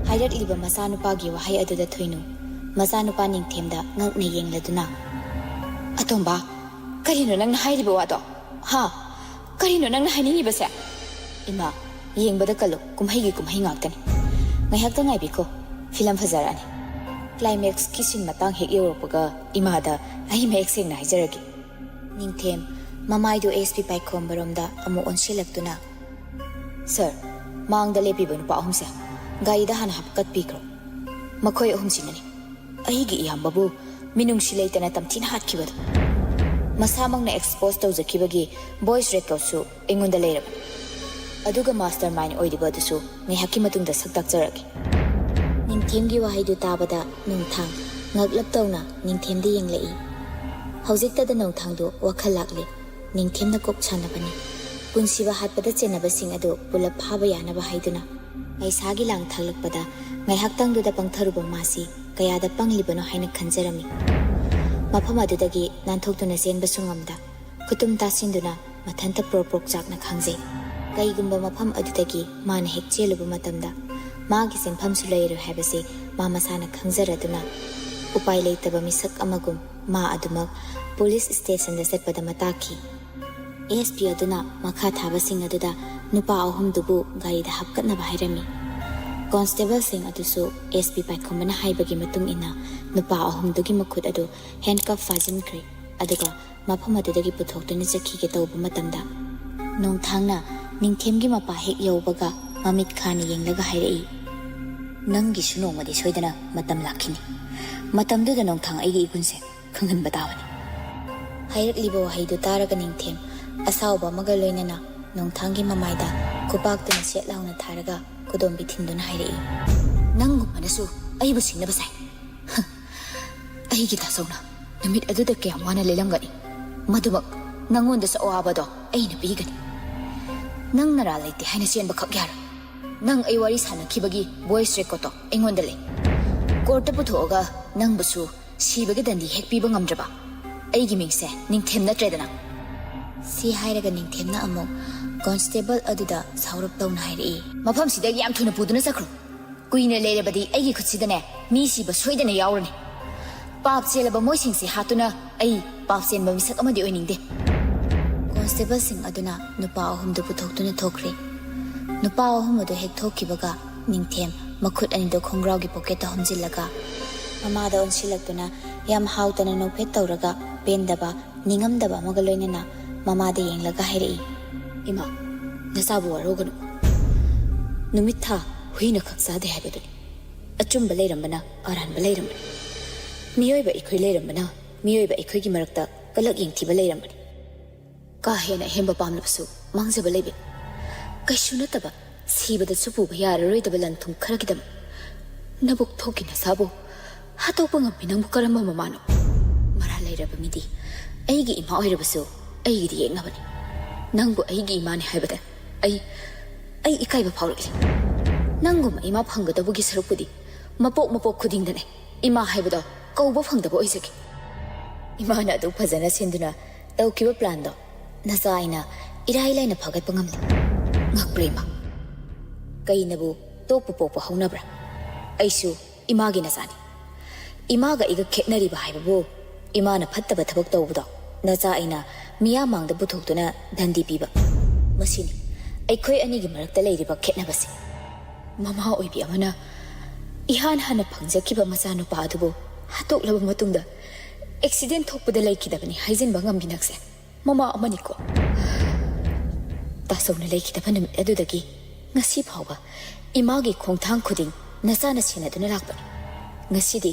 ꯍꯥꯏꯔꯛꯂꯤꯕ ꯃꯆꯥꯅꯨꯄꯥꯒꯤ ꯋꯥꯍꯩ ꯑꯗꯨꯗ ꯊꯣꯏꯅꯨ, ꯃꯆꯥꯅꯨꯄꯥ ꯅꯤꯡꯊꯦꯝꯗ ꯉꯛꯅ ꯌꯦꯡꯂꯗꯨꯅ, "ꯑꯇꯣꯝꯕ, ꯀꯔꯤꯅꯣ ꯅꯪꯅ ꯍꯥꯏꯔꯤꯕ ꯋꯥꯗꯣ? ꯍꯥ? ꯀꯔꯤꯅꯣ ꯅꯪꯅ ꯍꯥꯏꯅꯤꯡꯉꯤꯕꯁꯦ?" "ꯏꯃꯥ, ꯌꯦꯡꯕꯗ ꯀꯜꯂꯨ, ꯀꯨꯝꯍꯩꯒꯤ ꯀꯨꯝꯍꯩ ꯉꯥꯛꯇꯅꯤ꯫ ꯉꯥꯏꯍꯥꯛꯇ ꯉꯥꯏꯕꯤꯈꯣ, ꯐꯤꯂꯝ ꯐꯖꯔꯛꯑꯅꯤ꯫" ꯀ꯭ꯂꯥꯏꯃꯦꯛꯁꯀꯤ ꯁꯤꯟ ꯃꯇꯥꯡ ꯍꯦꯛ ꯌꯧꯔꯛꯄꯒ ꯏꯃꯥꯗ ꯑꯩ ꯃꯌꯦꯛ ꯁꯦꯡꯅ ꯍꯥꯏꯖꯔꯒꯦ꯫ ꯅꯤꯡꯊꯦꯝ ꯃꯃꯥꯏꯗꯨ ꯑꯦꯁ ꯄꯤ ꯄꯥꯏꯈꯣꯝꯕꯔꯣꯝꯗ ꯑꯃꯨꯛ ꯑꯣꯟꯁꯤꯜꯂꯛꯇꯨꯅ, "ꯁꯔ, ꯃꯥꯡꯗ ꯂꯦꯞꯄꯤꯕ ꯅꯨꯄꯥ ꯑꯍꯨꯝꯁꯦ ꯒꯥꯔꯤꯗ ꯍꯥꯟꯅ ꯍꯥꯞꯀꯠꯄꯤꯈ꯭ꯔꯣ꯫ ꯃꯈꯣꯏ ꯑꯍꯨꯝꯁꯤꯅꯅꯤ ꯑꯩꯒꯤ ꯏꯌꯥꯝꯕꯕꯨ ꯃꯤꯅꯨꯡꯁꯤ ꯂꯩꯇꯅ ꯇꯝꯊꯤꯅ ꯍꯥꯠꯈꯤꯕꯗꯨ꯫ ꯃꯁꯥꯃꯛꯅ ꯑꯦꯛꯁꯄꯣꯖ ꯇꯧꯖꯈꯤꯕꯒꯤ ꯚꯣꯏꯁ ꯔꯦꯀꯣꯔꯗꯁꯨ ꯑꯩꯉꯣꯟꯗ ꯂꯩꯔꯕꯅꯤ꯫ ꯑꯗꯨꯒ ꯃꯥꯁꯇꯔ ꯃꯥꯏꯟ ꯑꯣꯏꯔꯤꯕ ꯑꯗꯨꯁꯨ ꯉꯥꯏꯍꯥꯛꯀꯤ ꯃꯇꯨꯡꯗ ꯁꯛ ꯇꯥꯛꯆꯔꯛꯀꯦ꯫" ꯅꯤꯡꯊꯦꯝꯒꯤ ꯋꯥꯍꯩꯗꯨ ꯇꯥꯕꯗ ꯅꯣꯡꯊꯥꯡ ꯉꯛꯂꯞ ꯇꯧꯅ ꯅꯤꯡꯊꯦꯝꯗ ꯌꯦꯡꯂꯛꯏ꯫ ꯍꯧꯖꯤꯛꯇꯗ ꯅꯣꯡꯊꯥꯡꯗꯨ ꯋꯥꯈꯜ ꯂꯥꯛꯂꯦ꯫ ꯅꯤꯡꯊꯦꯝꯅ ꯀꯣꯛ ꯁꯥꯟꯅꯕꯅꯤ꯫ ꯄꯨꯟꯁꯤꯕ ꯍꯥꯠꯄꯗ ꯆꯦꯟꯅꯕꯁꯤꯡ ꯑꯗꯨ ꯄꯨꯂꯞ ꯐꯥꯕ ꯌꯥꯅꯕ ꯍꯥꯏꯗꯨꯅ꯫ ꯄꯩꯁꯥꯒꯤ ꯂꯥꯡ ꯊꯥꯛꯂꯛꯄꯗ ꯉꯥꯏꯍꯥꯛꯇꯪꯗꯨꯗ ꯄꯪꯊꯔꯨꯕ ꯃꯥꯁꯤ ꯀꯌꯥꯗ ꯄꯪꯂꯤꯕꯅꯣ ꯍꯥꯏꯅ ꯈꯟꯖꯔꯝꯃꯤ꯫ ꯃꯐꯝ ꯑꯗꯨꯗꯒꯤ ꯅꯥꯟꯊꯣꯛꯇꯨꯅ ꯆꯦꯟꯕꯁꯨ ꯉꯝꯗ, ꯈꯨꯇꯨꯝ ꯇꯥꯁꯤꯟꯗꯨꯅ ꯃꯊꯟꯇ ꯄ꯭ꯔꯣꯛ ꯄ꯭ꯔꯣꯛ ꯆꯥꯛꯅ ꯈꯥꯡꯖꯩ꯫ ꯀꯩꯒꯨꯝꯕ ꯃꯐꯝ ꯑꯗꯨꯗꯒꯤ ꯃꯥꯅ ꯍꯦꯛ ꯆꯦꯜꯂꯨꯕ ꯃꯇꯝꯗ ꯃꯥꯒꯤ ꯆꯦꯟꯐꯝꯁꯨ ꯂꯩꯔꯣꯏ ꯍꯥꯏꯕꯁꯤ ꯃꯥ ꯃꯁꯥꯅ ꯈꯪꯖꯔꯗꯨꯅ, ꯎꯄꯥꯏ ꯂꯩꯇꯕ ꯃꯤꯁꯛ ꯑꯃꯒꯨꯝ ꯃꯥ ꯑꯗꯨꯃꯛ ꯄꯨꯂꯤꯁ ꯁ꯭ꯇꯦꯁꯟꯗ ꯆꯠꯄꯗ ꯃꯇꯥꯛꯈꯤ꯫ ꯑꯦꯁ ꯄꯤ ꯑꯗꯨꯅ ꯃꯈꯥ ꯊꯥꯕꯁꯤꯡ ꯑꯗꯨꯗ ꯅꯨꯄꯥ ꯑꯍꯨꯝꯗꯨꯕꯨ ꯒꯥꯔꯤꯗ ꯍꯥꯞꯀꯠꯅꯕ ꯍꯥꯏꯔꯝꯃꯤ꯫ ꯀꯣꯟꯁꯇꯦꯕꯜꯁꯤꯡ ꯑꯗꯨꯁꯨ ꯑꯦꯁ ꯄꯤ ꯄꯥꯏꯈꯣꯝꯕꯅ ꯍꯥꯏꯕꯒꯤ ꯃꯇꯨꯡ ꯏꯟꯅ ꯅꯨꯄꯥ ꯑꯍꯨꯝꯗꯨꯒꯤ ꯃꯈꯨꯠ ꯑꯗꯨ ꯍꯦꯟꯀꯐ ꯐꯥꯖꯤꯟꯈ꯭ꯔꯦ, ꯑꯗꯨꯒ ꯃꯐꯝ ꯑꯗꯨꯗꯒꯤ ꯄꯨꯊꯣꯛꯇꯨꯅ ꯆꯠꯈꯤꯒꯦ ꯇꯧꯕ ꯃꯇꯝꯗ ꯅꯣꯡꯊꯥꯡꯅ ꯅꯤꯡꯊꯦꯝꯒꯤ ꯃꯄꯥ ꯍꯦꯛ ꯌꯧꯕꯒ ꯃꯃꯤꯠ ꯈꯥꯅ ꯌꯦꯡꯂꯒ ꯍꯥꯏꯔꯛꯏ, "ꯅꯪꯒꯤꯁꯨ ꯅꯣꯡꯃꯗꯤ ꯁꯣꯏꯗꯅ ꯃꯇꯝ ꯂꯥꯛꯈꯤꯅꯤ꯫ ꯃꯇꯝꯗꯨꯗ ꯅꯣꯡꯊꯥꯡ ꯑꯩꯒꯤ ꯏꯒꯨꯟꯁꯦ ꯈꯪꯍꯟꯕ ꯇꯥꯕꯅꯤ꯫" ꯍꯥꯏꯔꯛꯂꯤꯕ ꯋꯥꯍꯩꯗꯨ ꯇꯥꯔꯒ ꯅꯤꯡꯊꯦꯝ ꯑꯁꯥꯎꯕ ꯑꯃꯒ ꯂꯣꯏꯅꯅ ꯅꯣꯡꯊꯥꯡꯒꯤ ꯃꯃꯥꯏꯗ ꯈꯨꯄꯥꯛꯇꯨꯅ ꯁꯦꯠ ꯂꯥꯎꯅ ꯊꯥꯔꯒ ꯈꯨꯗꯣꯝꯕꯤ ꯊꯤꯟꯗꯨꯅ ꯍꯥꯏꯔꯛꯏ, "ꯅꯪꯒꯨꯝꯕꯅꯁꯨ ꯑꯩꯕꯨ ꯁꯤꯡꯅꯕ ꯁꯥꯏ꯫ ꯍ, ꯑꯩꯒꯤ ꯗꯥꯆꯧꯅ ꯅꯨꯃꯤꯠ ꯑꯗꯨꯗ ꯀꯌꯥꯝ ꯋꯥꯅ ꯂꯦꯜꯂꯝꯒꯅꯤ꯫ ꯃꯗꯨꯃꯛ ꯅꯪꯉꯣꯟꯗꯁꯨ ꯑꯋꯥꯕꯗꯣ ꯑꯩꯅ ꯄꯤꯒꯅꯤ꯫ ꯅꯪ ꯅꯔꯥ ꯂꯩꯇꯦ ꯍꯥꯏꯅ ꯆꯦꯟꯕ ꯈꯛ ꯌꯥꯔꯣꯏ꯫ ꯅꯪ ꯑꯩ ꯋꯥꯔꯤ ꯁꯥꯟꯅꯈꯤꯕꯒꯤ ꯚꯣꯏꯁ ꯔꯦꯀꯣꯔꯠꯇꯣ ꯑꯩꯉꯣꯟꯗ ꯂꯩ꯫ ꯀꯣꯔꯠꯇ ꯄꯨꯊꯣꯛꯑꯒ ꯅꯪꯕꯨꯁꯨ ꯁꯤꯕꯒꯤ ꯗꯟꯗꯤ ꯍꯦꯛ ꯄꯤꯕ ꯉꯝꯗ꯭ꯔꯕ ꯑꯩꯒꯤ ꯃꯤꯡꯁꯦ ꯅꯤꯡꯊꯦꯝ ꯅꯠꯇ꯭ꯔꯦꯗꯅ? ꯁꯤ ꯍꯥꯏꯔꯒ ꯅꯤꯡꯊꯦꯝꯅ ꯑꯃꯨꯛ ꯀꯣꯟꯁꯇꯦꯕꯜ ꯑꯗꯨꯗ ꯁꯥꯎꯔꯞ ꯇꯧꯅ ꯍꯥꯏꯔꯛꯏ, "ꯃꯐꯝꯁꯤꯗꯒꯤ ꯌꯥꯝ ꯊꯨꯅ ꯄꯨꯗꯨꯅ ꯆꯠꯈ꯭ꯔꯣ꯫ ꯀꯨꯏꯅ ꯂꯩꯔꯕꯗꯤ ꯑꯩꯒꯤ ꯈꯨꯠꯁꯤꯗꯅꯦ ꯃꯤ ꯁꯤꯕ ꯁꯣꯏꯗꯅ ꯌꯥꯎꯔꯅꯤ꯫ ꯄꯥꯞ ꯆꯦꯜꯂꯕ ꯃꯣꯏꯁꯤꯡꯁꯦ ꯍꯥꯠꯇꯨꯅ ꯑꯩ ꯄꯥꯞ ꯆꯦꯟꯕ ꯃꯤꯁꯛ ꯑꯃꯗꯤ ꯑꯣꯏꯅꯤꯡꯗꯦ꯫" ꯀꯣꯟꯁꯇꯦꯕꯜꯁꯤꯡ ꯑꯗꯨꯅ ꯅꯨꯄꯥ ꯑꯍꯨꯝꯗꯨ ꯄꯨꯊꯣꯛꯇꯨꯅ ꯊꯣꯛꯈ꯭ꯔꯦ꯫ ꯅꯨꯄꯥ ꯑꯍꯨꯝ ꯑꯗꯨ ꯍꯦꯛ ꯊꯣꯛꯈꯤꯕꯒ ꯅꯤꯡꯊꯦꯝ ꯃꯈꯨꯠ ꯑꯅꯤꯗꯨ ꯈꯣꯡꯒ꯭ꯔꯥꯎꯒꯤ ꯄꯣꯀꯦꯠꯇ ꯍꯨꯝꯖꯤꯜꯂꯒ ꯃꯃꯥꯗ ꯑꯣꯟꯁꯤꯜꯂꯛꯇꯨꯅ ꯌꯥꯝ ꯍꯥꯎꯇꯅ ꯅꯣꯛꯐꯦꯠ ꯇꯧꯔꯒ ꯄꯦꯟꯗꯕ, ꯅꯤꯡꯉꯝꯗꯕ ꯑꯃꯒ ꯂꯣꯏꯅꯅ ꯃꯃꯥꯗ ꯌꯦꯡꯂꯒ ꯍꯥꯏꯔꯛꯏ, "ꯏꯃꯥ, ꯅꯆꯥꯕꯨ ꯋꯥꯔꯧꯒꯅꯨ꯫ ꯅꯨꯃꯤꯠ ꯊꯥ ꯍꯨꯏꯅ ꯈꯛ ꯆꯥꯗꯦ ꯍꯥꯏꯕꯗꯨꯅꯤ꯫ ꯑꯆꯨꯝꯕ ꯂꯩꯔꯝꯕꯅ ꯑꯔꯥꯟꯕ ꯂꯩꯔꯝꯕꯅꯤ꯫ ꯃꯤꯑꯣꯏꯕ ꯑꯩꯈꯣꯏ ꯂꯩꯔꯝꯕꯅ ꯃꯤꯑꯣꯏꯕ ꯑꯩꯈꯣꯏꯒꯤ ꯃꯔꯛꯇ ꯀꯂꯛ ꯌꯦꯡꯊꯤꯕ ꯂꯩꯔꯝꯕꯅꯤ꯫ ꯀꯥ ꯍꯦꯟꯅ ꯑꯍꯦꯟꯕ ꯄꯥꯝꯂꯕꯁꯨ ꯃꯥꯡꯖꯕ ꯂꯩꯕꯅꯤ꯫ ꯀꯩꯁꯨ ꯅꯠꯇꯕ ꯁꯤꯕꯗꯁꯨ ꯄꯨꯕ ꯌꯥꯔꯔꯣꯏꯗꯕ ꯂꯟ ꯊꯨꯝ ꯈꯔꯒꯤꯗꯃꯛ ꯅꯕꯨꯛ ꯊꯣꯛꯀꯤ ꯅꯆꯥꯕꯨ ꯍꯥꯠꯇꯣꯛꯄ ꯉꯝꯃꯤ ꯅꯪꯕꯨ ꯀꯔꯝꯕ ꯃꯃꯥꯅꯣ? ꯃꯔꯥꯜ ꯂꯩꯔꯕ ꯃꯤꯗꯤ ꯑꯩꯒꯤ ꯏꯃꯥ ꯑꯣꯏꯔꯕꯁꯨ ꯑꯩꯒꯤꯗꯤ ꯌꯦꯛꯅꯕꯅꯤ꯫ ꯅꯪꯕꯨ ꯑꯩꯒꯤ ꯏꯃꯥꯅꯤ ꯍꯥꯏꯕꯗ ꯑꯩ, ꯑꯩ ꯏꯀꯥꯏꯕ ꯐꯥꯎꯔꯛꯂꯤ꯫ ꯅꯪꯒꯨꯝꯕ ꯏꯃꯥ ꯐꯪꯒꯗꯧꯕꯒꯤ ꯁꯔꯨꯛꯄꯨꯗꯤ ꯃꯄꯣꯛ ꯃꯄꯣꯛ ꯈꯨꯗꯤꯡꯗꯅꯦ ꯏꯃꯥ ꯍꯥꯏꯕꯗꯣ ꯀꯧꯕ ꯐꯪꯗꯕ ꯑꯣꯏꯖꯒꯦ꯫" ꯏꯃꯥꯅ ꯑꯗꯨ ꯐꯖꯅ ꯁꯤꯟꯗꯨꯅ ꯇꯧꯈꯤꯕ ꯄ꯭ꯂꯥꯟꯗꯣ ꯅꯆꯥ ꯑꯩꯅ ꯏꯔꯥꯏ ꯂꯥꯏꯅ ꯐꯒꯠꯄ ꯉꯝꯂꯦ꯫ ꯉꯛꯄ꯭ꯔꯥ ꯏꯃꯥ? ꯀꯩꯅꯕꯨ ꯇꯣꯛꯄ ꯄꯣꯛꯄ ꯍꯧꯅꯕ꯭ꯔꯥ? ꯑꯩꯁꯨ ꯏꯃꯥꯒꯤ ꯅꯆꯥꯅꯤ꯫ ꯏꯃꯥꯒ ꯑꯩꯒ ꯈꯦꯠꯅꯔꯤꯕ ꯍꯥꯏꯕꯕꯨ ꯏꯃꯥꯅ ꯐꯠꯇꯕ ꯊꯕꯛ ꯇꯧꯕꯗꯣ ꯅꯆꯥ ꯑꯩꯅ ꯃꯤꯌꯥꯝ ꯃꯥꯡꯗ ꯄꯨꯊꯣꯛꯇꯨꯅ ꯗꯟꯗꯤ ꯄꯤꯕ꯫ ꯃꯁꯤꯅꯤ ꯑꯩꯈꯣꯏ ꯑꯅꯤꯒꯤ ꯃꯔꯛꯇ ꯂꯩꯔꯤꯕ ꯈꯦꯠꯅꯕꯁꯦ꯫ ꯃꯃꯥ ꯑꯣꯏꯕꯤ ꯑꯃꯅ ꯏꯍꯥꯟ ꯍꯥꯟꯅ ꯐꯪꯖꯈꯤꯕ ꯃꯆꯥꯅꯨꯄꯥ ꯑꯗꯨꯕꯨ ꯍꯥꯠꯇꯣꯛꯂꯕ ꯃꯇꯨꯡꯗ ꯑꯦꯛꯁꯤꯗꯦꯟ ꯊꯣꯛꯄꯗ ꯂꯩꯈꯤꯗꯕꯅꯤ ꯍꯥꯏꯖꯤꯟꯕ ꯉꯝꯕꯤ ꯅꯪꯁꯦ ꯃꯃꯥ ꯑꯃꯅꯤꯀꯣ꯫ ꯇꯥꯆꯧꯅ ꯂꯩꯈꯤꯗꯕ ꯅꯨꯃꯤꯠ ꯑꯗꯨꯗꯒꯤ ꯉꯁꯤ ꯐꯥꯎꯕ ꯏꯃꯥꯒꯤ ꯈꯣꯡꯊꯥꯡ ꯈꯨꯗꯤꯡ ꯅꯆꯥꯅ ꯁꯦꯟꯅꯗꯨꯅ ꯂꯥꯛꯄꯅꯤ꯫ ꯉꯁꯤꯗꯤ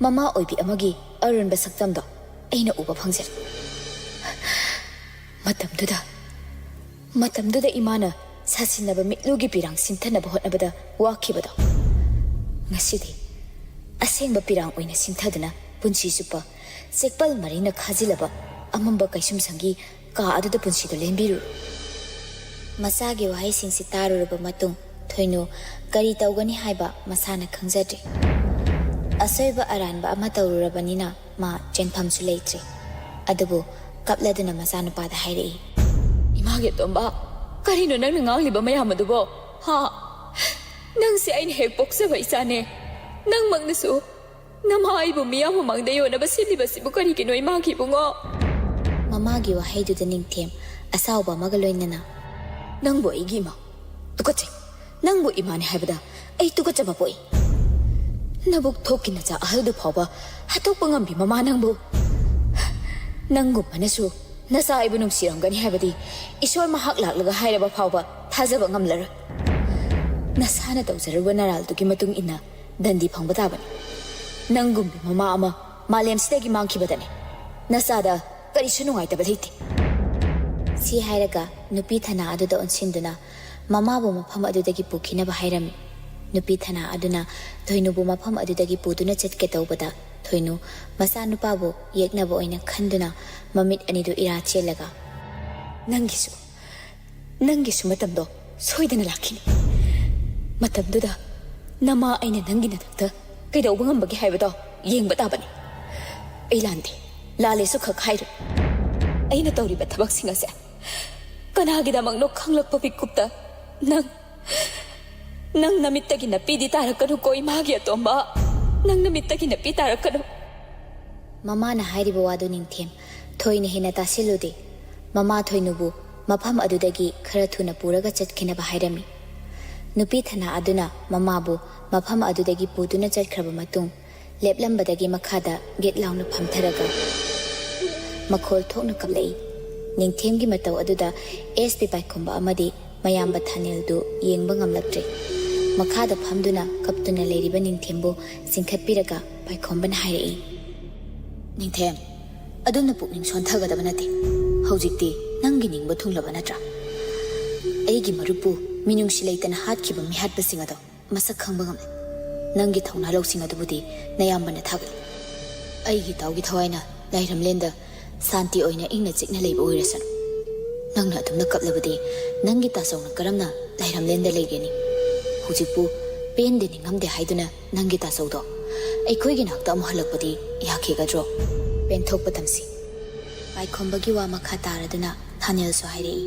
ꯃꯃꯥ ꯑꯣꯏꯕꯤ ꯑꯃꯒꯤ ꯑꯔꯣꯟꯕ ꯁꯛꯇꯝꯗꯣ ꯑꯩꯅ ꯎꯕ ꯐꯪꯖꯔꯦ꯫ ꯃꯇꯝꯗꯨꯗ, ꯃꯇꯝꯗꯨꯗ ꯏꯃꯥꯅ ꯁꯥꯁꯤꯟꯅꯕ ꯃꯤꯠꯂꯨꯒꯤ ꯄꯤꯔꯥꯡ ꯁꯤꯟꯊꯅꯕ ꯍꯣꯠꯅꯕꯗ ꯋꯥꯈꯤꯕꯗꯣ, ꯉꯁꯤꯗꯤ ꯑꯁꯦꯡꯕ ꯄꯤꯔꯥꯡ ꯑꯣꯏꯅ ꯁꯤꯟꯊꯗꯨꯅ ꯄꯨꯟꯁꯤ ꯆꯨꯞꯄ ꯆꯦꯛꯄꯜ ꯃꯔꯤꯅ ꯈꯥꯖꯤꯜꯂꯕ ꯑꯃꯝꯕ ꯀꯩꯁꯨꯝꯁꯪꯒꯤ ꯀꯥ ꯑꯗꯨꯗ ꯄꯨꯟꯁꯤꯗꯨ ꯂꯦꯟꯕꯤꯔꯨꯔꯣ꯫ ꯃꯆꯥꯒꯤ ꯋꯥꯍꯩꯁꯤꯡꯁꯤ ꯇꯥꯔꯨꯔꯕ ꯃꯇꯨꯡ ꯊꯣꯏꯅꯨ ꯀꯔꯤ ꯇꯧꯒꯅꯤ ꯍꯥꯏꯕ ꯃꯁꯥꯅ ꯈꯪꯖꯗ꯭ꯔꯦ꯫ ꯑꯁꯣꯏꯕ ꯑꯔꯥꯟꯕ ꯑꯃ ꯇꯧꯔꯨꯔꯕꯅꯤꯅ ꯃꯥ ꯆꯦꯟꯐꯝꯁꯨ ꯂꯩꯇ꯭ꯔꯦ꯫ ꯑꯗꯨꯕꯨ ꯀꯞꯂꯗꯨꯅ ꯃꯆꯥꯅꯨꯄꯥꯗ ꯍꯥꯏꯔꯛꯏ꯫ "ꯏꯃꯥꯒꯤ ꯑꯇꯣꯝꯕ, ꯀꯔꯤꯅꯣ ꯅꯪꯅ ꯉꯥꯡꯂꯤꯕ ꯃꯌꯥꯝ ꯑꯗꯨꯕꯣ? ꯍꯥ? ꯅꯪꯁꯦ ꯑꯩꯅ ꯍꯦꯛ ꯄꯣꯛꯆꯕ ꯏꯆꯥꯅꯦ꯫ ꯅꯪꯃꯛꯅꯁꯨ ꯅꯃꯥ ꯑꯩꯕꯨ ꯃꯤꯌꯥꯝ ꯃꯃꯥꯡꯗ ꯌꯣꯟꯅꯕ ꯁꯤꯜꯂꯤꯕꯁꯤꯕꯨ ꯀꯔꯤꯒꯤꯅꯣ ꯏꯃꯥꯒꯤ ꯏꯕꯨꯡꯉꯣ?" ꯃꯃꯥꯒꯤ ꯋꯥꯍꯩꯗꯨꯗ ꯅꯤꯡꯊꯦꯝ ꯑꯁꯥꯎꯕ ꯑꯃꯒ ꯂꯣꯏꯅꯅ, "ꯅꯪꯕꯨ ꯑꯩꯒꯤ ꯏꯃꯥ? ꯇꯨꯀꯠꯆꯩ꯫ ꯅꯪꯕꯨ ꯏꯃꯥꯅꯤ ꯍꯥꯏꯕꯗ ꯑꯩ ꯇꯨꯀꯠꯆꯕ ꯄꯣꯛꯏ꯫ ꯅꯕꯨꯛ ꯊꯣꯛꯀꯤ ꯅꯆꯥ ꯑꯍꯜꯗꯨ ꯐꯥꯎꯕ ꯍꯥꯠꯇꯣꯛꯄ ꯉꯝꯕꯤ ꯃꯃꯥ ꯅꯪꯕꯨ꯫ ꯅꯪꯒꯨꯝꯕꯅꯁꯨ ꯅꯆꯥ ꯑꯩꯕꯨ ꯅꯨꯡꯁꯤꯔꯝꯒꯅꯤ ꯍꯥꯏꯕꯗꯤ ꯏꯁꯣꯔ ꯃꯍꯥꯛ ꯂꯥꯛꯂꯒ ꯍꯥꯏꯔꯕ ꯐꯥꯎꯕ ꯊꯥꯖꯕ ꯉꯝꯂꯔꯣꯏ꯫ ꯅꯁꯥꯅ ꯇꯧꯖꯔꯨꯕ ꯅꯔꯥꯜꯗꯨꯒꯤ ꯃꯇꯨꯡ ꯏꯟꯅ ꯗꯟꯗꯤ ꯐꯪꯕ ꯇꯥꯕꯅꯤ꯫ ꯅꯪꯒꯨꯝꯕꯤ ꯃꯃꯥ ꯑꯃ ꯃꯥꯂꯦꯝꯁꯤꯗꯒꯤ ꯃꯥꯡꯈꯤꯕꯗꯅꯦ ꯅꯆꯥꯗ ꯀꯔꯤꯁꯨ ꯅꯨꯡꯉꯥꯏꯇꯕ ꯂꯩꯇꯦ꯫" ꯁꯤ ꯍꯥꯏꯔꯒ ꯅꯨꯄꯤ ꯊꯅꯥ ꯑꯗꯨꯗ ꯑꯣꯟꯁꯤꯟꯗꯨꯅ ꯃꯃꯥꯕꯨ ꯃꯐꯝ ꯑꯗꯨꯗꯒꯤ ꯄꯨꯈꯤꯅꯕ ꯍꯥꯏꯔꯝꯃꯤ꯫ ꯅꯨꯄꯤ ꯊꯅꯥ ꯑꯗꯨꯅ ꯊꯣꯏꯅꯨꯕꯨ ꯃꯐꯝ ꯑꯗꯨꯗꯒꯤ ꯄꯨꯗꯨꯅ ꯆꯠꯀꯦ ꯇꯧꯕꯗ ꯊꯣꯏꯅꯨ ꯃꯆꯥꯅꯨꯄꯥꯕꯨ ꯌꯦꯛꯅꯕ ꯑꯣꯏꯅ ꯈꯟꯗꯨꯅ ꯃꯃꯤꯠ ꯑꯅꯤꯗꯨ ꯏꯔꯥ ꯆꯦꯜꯂꯒ, "ꯅꯪꯒꯤꯁꯨ, ꯅꯪꯒꯤꯁꯨ ꯃꯇꯝꯗꯣ ꯁꯣꯏꯗꯅ ꯂꯥꯛꯈꯤꯅꯤ꯫ ꯃꯇꯝꯗꯨꯗ ꯅꯃꯥ ꯑꯩꯅ ꯅꯪꯒꯤ ꯅꯊꯛꯇ ꯀꯩꯗꯧꯕ ꯉꯝꯕꯒꯦ ꯍꯥꯏꯕꯗꯣ ꯌꯦꯡꯕ ꯇꯥꯕꯅꯤ꯫ ꯑꯩ ꯂꯥꯟꯗꯦ, ꯂꯥꯜꯂꯦꯁꯨ ꯈꯛ ꯍꯥꯏꯔꯣꯏ꯫ ꯑꯩꯅ ꯇꯧꯔꯤꯕ ꯊꯕꯛꯁꯤꯡ ꯑꯁꯦ ꯀꯅꯥꯒꯤꯗꯃꯛꯅꯣ ꯈꯪꯂꯛꯄ ꯃꯤꯀꯨꯞꯇ ꯅꯪ, ꯅꯪ ꯅꯃꯤꯠꯇꯒꯤ ꯅꯄꯤꯗꯤ ꯇꯥꯔꯛꯀꯅꯨꯀꯣ ꯏꯃꯥꯒꯤ ꯑꯇꯣꯝꯕ, ꯅꯪ ꯅꯃꯤꯠꯇꯒꯤ ꯅꯄꯤ ꯇꯥꯔꯛꯀꯅꯨ꯫" ꯃꯃꯥꯅ ꯍꯥꯏꯔꯤꯕ ꯋꯥꯗꯨ ꯅꯤꯡꯊꯦꯝ ꯊꯣꯏꯅ ꯍꯦꯟꯅ ꯇꯥꯁꯤꯜꯂꯨꯗꯦ꯫ ꯃꯃꯥ ꯊꯣꯏꯅꯨꯕꯨ ꯃꯐꯝ ꯑꯗꯨꯗꯒꯤ ꯈꯔ ꯊꯨꯅ ꯄꯨꯔꯒ ꯆꯠꯈꯤꯅꯕ ꯍꯥꯏꯔꯝꯃꯤ꯫ ꯅꯨꯄꯤ ꯊꯅꯥ ꯑꯗꯨꯅ ꯃꯃꯥꯕꯨ ꯃꯐꯝ ꯑꯗꯨꯗꯒꯤ ꯄꯨꯗꯨꯅ ꯆꯠꯈ꯭ꯔꯕ ꯃꯇꯨꯡ, ꯂꯦꯞꯂꯝꯕꯗꯒꯤ ꯃꯈꯥꯗ ꯒꯤꯠ ꯂꯥꯎꯅ ꯐꯝꯊꯔꯒ ꯃꯈꯣꯜ ꯊꯣꯛꯅ ꯀꯞꯂꯛꯏ꯫ ꯅꯤꯡꯊꯦꯝꯒꯤ ꯃꯇꯧ ꯑꯗꯨꯗ ꯑꯦꯁ ꯄꯤ ꯄꯥꯏꯈꯣꯝꯕ ꯑꯃꯗꯤ ꯃꯌꯥꯝꯕ ꯊꯥꯅꯦꯜꯗꯨ ꯌꯦꯡꯕ ꯉꯝꯂꯛꯇ꯭ꯔꯦ꯫ ꯃꯈꯥꯗ ꯐꯝꯗꯨꯅ ꯀꯞꯇꯨꯅ ꯂꯩꯔꯤꯕ ꯅꯤꯡꯊꯦꯝꯕꯨ ꯆꯤꯡꯈꯠꯄꯤꯔꯒ ꯄꯥꯏꯈꯣꯝꯕꯅ ꯍꯥꯏꯔꯛꯏ, "ꯅꯤꯡꯊꯦꯝ, ꯑꯗꯨꯝꯅ ꯄꯨꯛꯅꯤꯡ ꯁꯣꯟꯊꯒꯗꯕ ꯅꯠꯇꯦ꯫ ꯍꯧꯖꯤꯛꯇꯤ ꯅꯪꯒꯤ ꯅꯤꯡꯕ ꯊꯨꯡꯂꯕ ꯅꯠꯇ꯭ꯔꯥ? ꯑꯩꯒꯤ ꯃꯔꯨꯞꯄꯨ ꯃꯤꯅꯨꯡꯁꯤ ꯂꯩꯇꯅ ꯍꯥꯠꯈꯤꯕ ꯃꯤꯍꯥꯠꯄꯁꯤꯡ ꯑꯗꯣ ꯃꯁꯛ ꯈꯪꯕ ꯉꯝꯂꯦ꯫ ꯅꯪꯒꯤ ꯊꯧꯅꯥ ꯂꯧꯁꯤꯡ ꯑꯗꯨꯕꯨꯗꯤ ꯅꯌꯥꯝꯕꯅ ꯊꯥꯒꯠꯂꯤ꯫ ꯑꯩꯒꯤ ꯏꯇꯥꯎꯒꯤ ꯊꯋꯥꯏꯅ ꯂꯥꯏꯔꯝꯂꯦꯟꯗ ꯁꯥꯟꯇꯤ ꯑꯣꯏꯅ ꯏꯪꯅ ꯆꯤꯛꯅ ꯂꯩꯕ ꯑꯣꯏꯔꯁꯅꯨ꯫" ꯅꯪꯅ ꯑꯗꯨꯝꯅ ꯀꯞꯂꯕꯗꯤ ꯅꯪꯒꯤ ꯇꯥꯆꯧꯅ ꯀꯔꯝꯅ ꯂꯥꯏꯔꯝꯂꯦꯟꯗ ꯂꯩꯒꯅꯤ? ꯍꯧꯖꯤꯛꯄꯨ ꯄꯦꯟꯗꯦ ꯅꯤꯡꯉꯝꯗꯦ ꯍꯥꯏꯗꯨꯅ ꯅꯪꯒꯤ ꯇꯥꯆꯧꯗꯣ ꯑꯩꯈꯣꯏꯒꯤ ꯅꯥꯛꯇ ꯑꯃꯨꯛ ꯍꯜꯂꯛꯄꯗꯤ ꯌꯥꯈꯤꯒꯗ꯭ꯔꯣ? ꯄꯦꯟꯊꯣꯛꯄ ꯇꯝꯁꯤ꯫ ꯄꯥꯏꯈꯣꯝꯕꯒꯤ ꯋꯥ ꯃꯈꯥ ꯇꯥꯔꯗꯨꯅ ꯊꯥꯅꯦꯜꯁꯨ ꯍꯥꯏꯔꯛꯏ,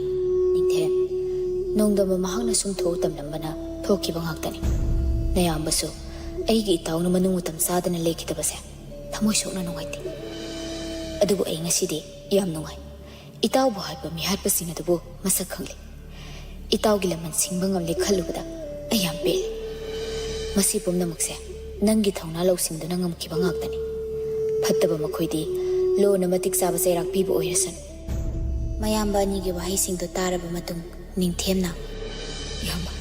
ꯅꯤꯡꯊꯦꯝ, ꯅꯣꯡꯗꯝꯕ ꯃꯍꯥꯛꯅ ꯁꯨꯝ ꯊꯣꯛꯎ ꯇꯝꯂꯝꯕꯅ ꯊꯣꯛꯈꯤꯕ ꯉꯥꯛꯇꯅꯤ꯫ ꯅꯌꯥꯝꯕꯁꯨ ꯑꯩꯒꯤ ꯏꯇꯥꯎꯅ ꯃꯅꯨꯡ ꯃꯇꯝ ꯆꯥꯗꯅ ꯂꯩꯈꯤꯗꯕꯁꯦ ꯊꯃꯣꯏ ꯁꯣꯛꯅ ꯅꯨꯡꯉꯥꯏꯇꯦ꯫ ꯑꯗꯨꯕꯨ ꯑꯩ ꯉꯁꯤꯗꯤ ꯌꯥꯝ ꯅꯨꯡꯉꯥꯏ꯫ ꯏꯇꯥꯎꯕꯨ ꯍꯥꯏꯕ ꯃꯤꯍꯥꯠꯄꯁꯤꯡ ꯑꯗꯨꯕꯨ ꯃꯁꯛ ꯈꯪꯂꯦ꯫ ꯏꯇꯥꯎꯒꯤ ꯂꯃꯟ ꯁꯤꯡꯕ ꯉꯝꯂꯦ ꯈꯜꯂꯨꯕꯗ ꯑꯩ ꯌꯥꯝ ꯄꯦꯜꯂꯦ꯫ ꯃꯁꯤ ꯄꯨꯝꯅꯃꯛꯁꯦ ꯅꯪꯒꯤ ꯊꯧꯅꯥ ꯂꯧꯁꯤꯡꯗꯨꯅ ꯉꯝꯈꯤꯕ ꯉꯥꯛꯇꯅꯤ꯫ ꯐꯠꯇꯕ ꯃꯈꯣꯏꯗꯤ ꯂꯣꯅ ꯃꯇꯤꯛ ꯆꯥꯕ ꯆꯩꯔꯥꯛ ꯄꯤꯕ ꯑꯣꯏꯔꯁꯅꯨ꯫ ꯃꯌꯥꯝꯕ ꯑꯅꯤꯒꯤ ꯋꯥꯍꯩꯁꯤꯡꯗꯨ ꯇꯥꯔꯕ ꯃꯇꯨꯡ ꯅꯤꯡꯊꯦꯝꯅ, ꯏꯌꯥꯝꯕ,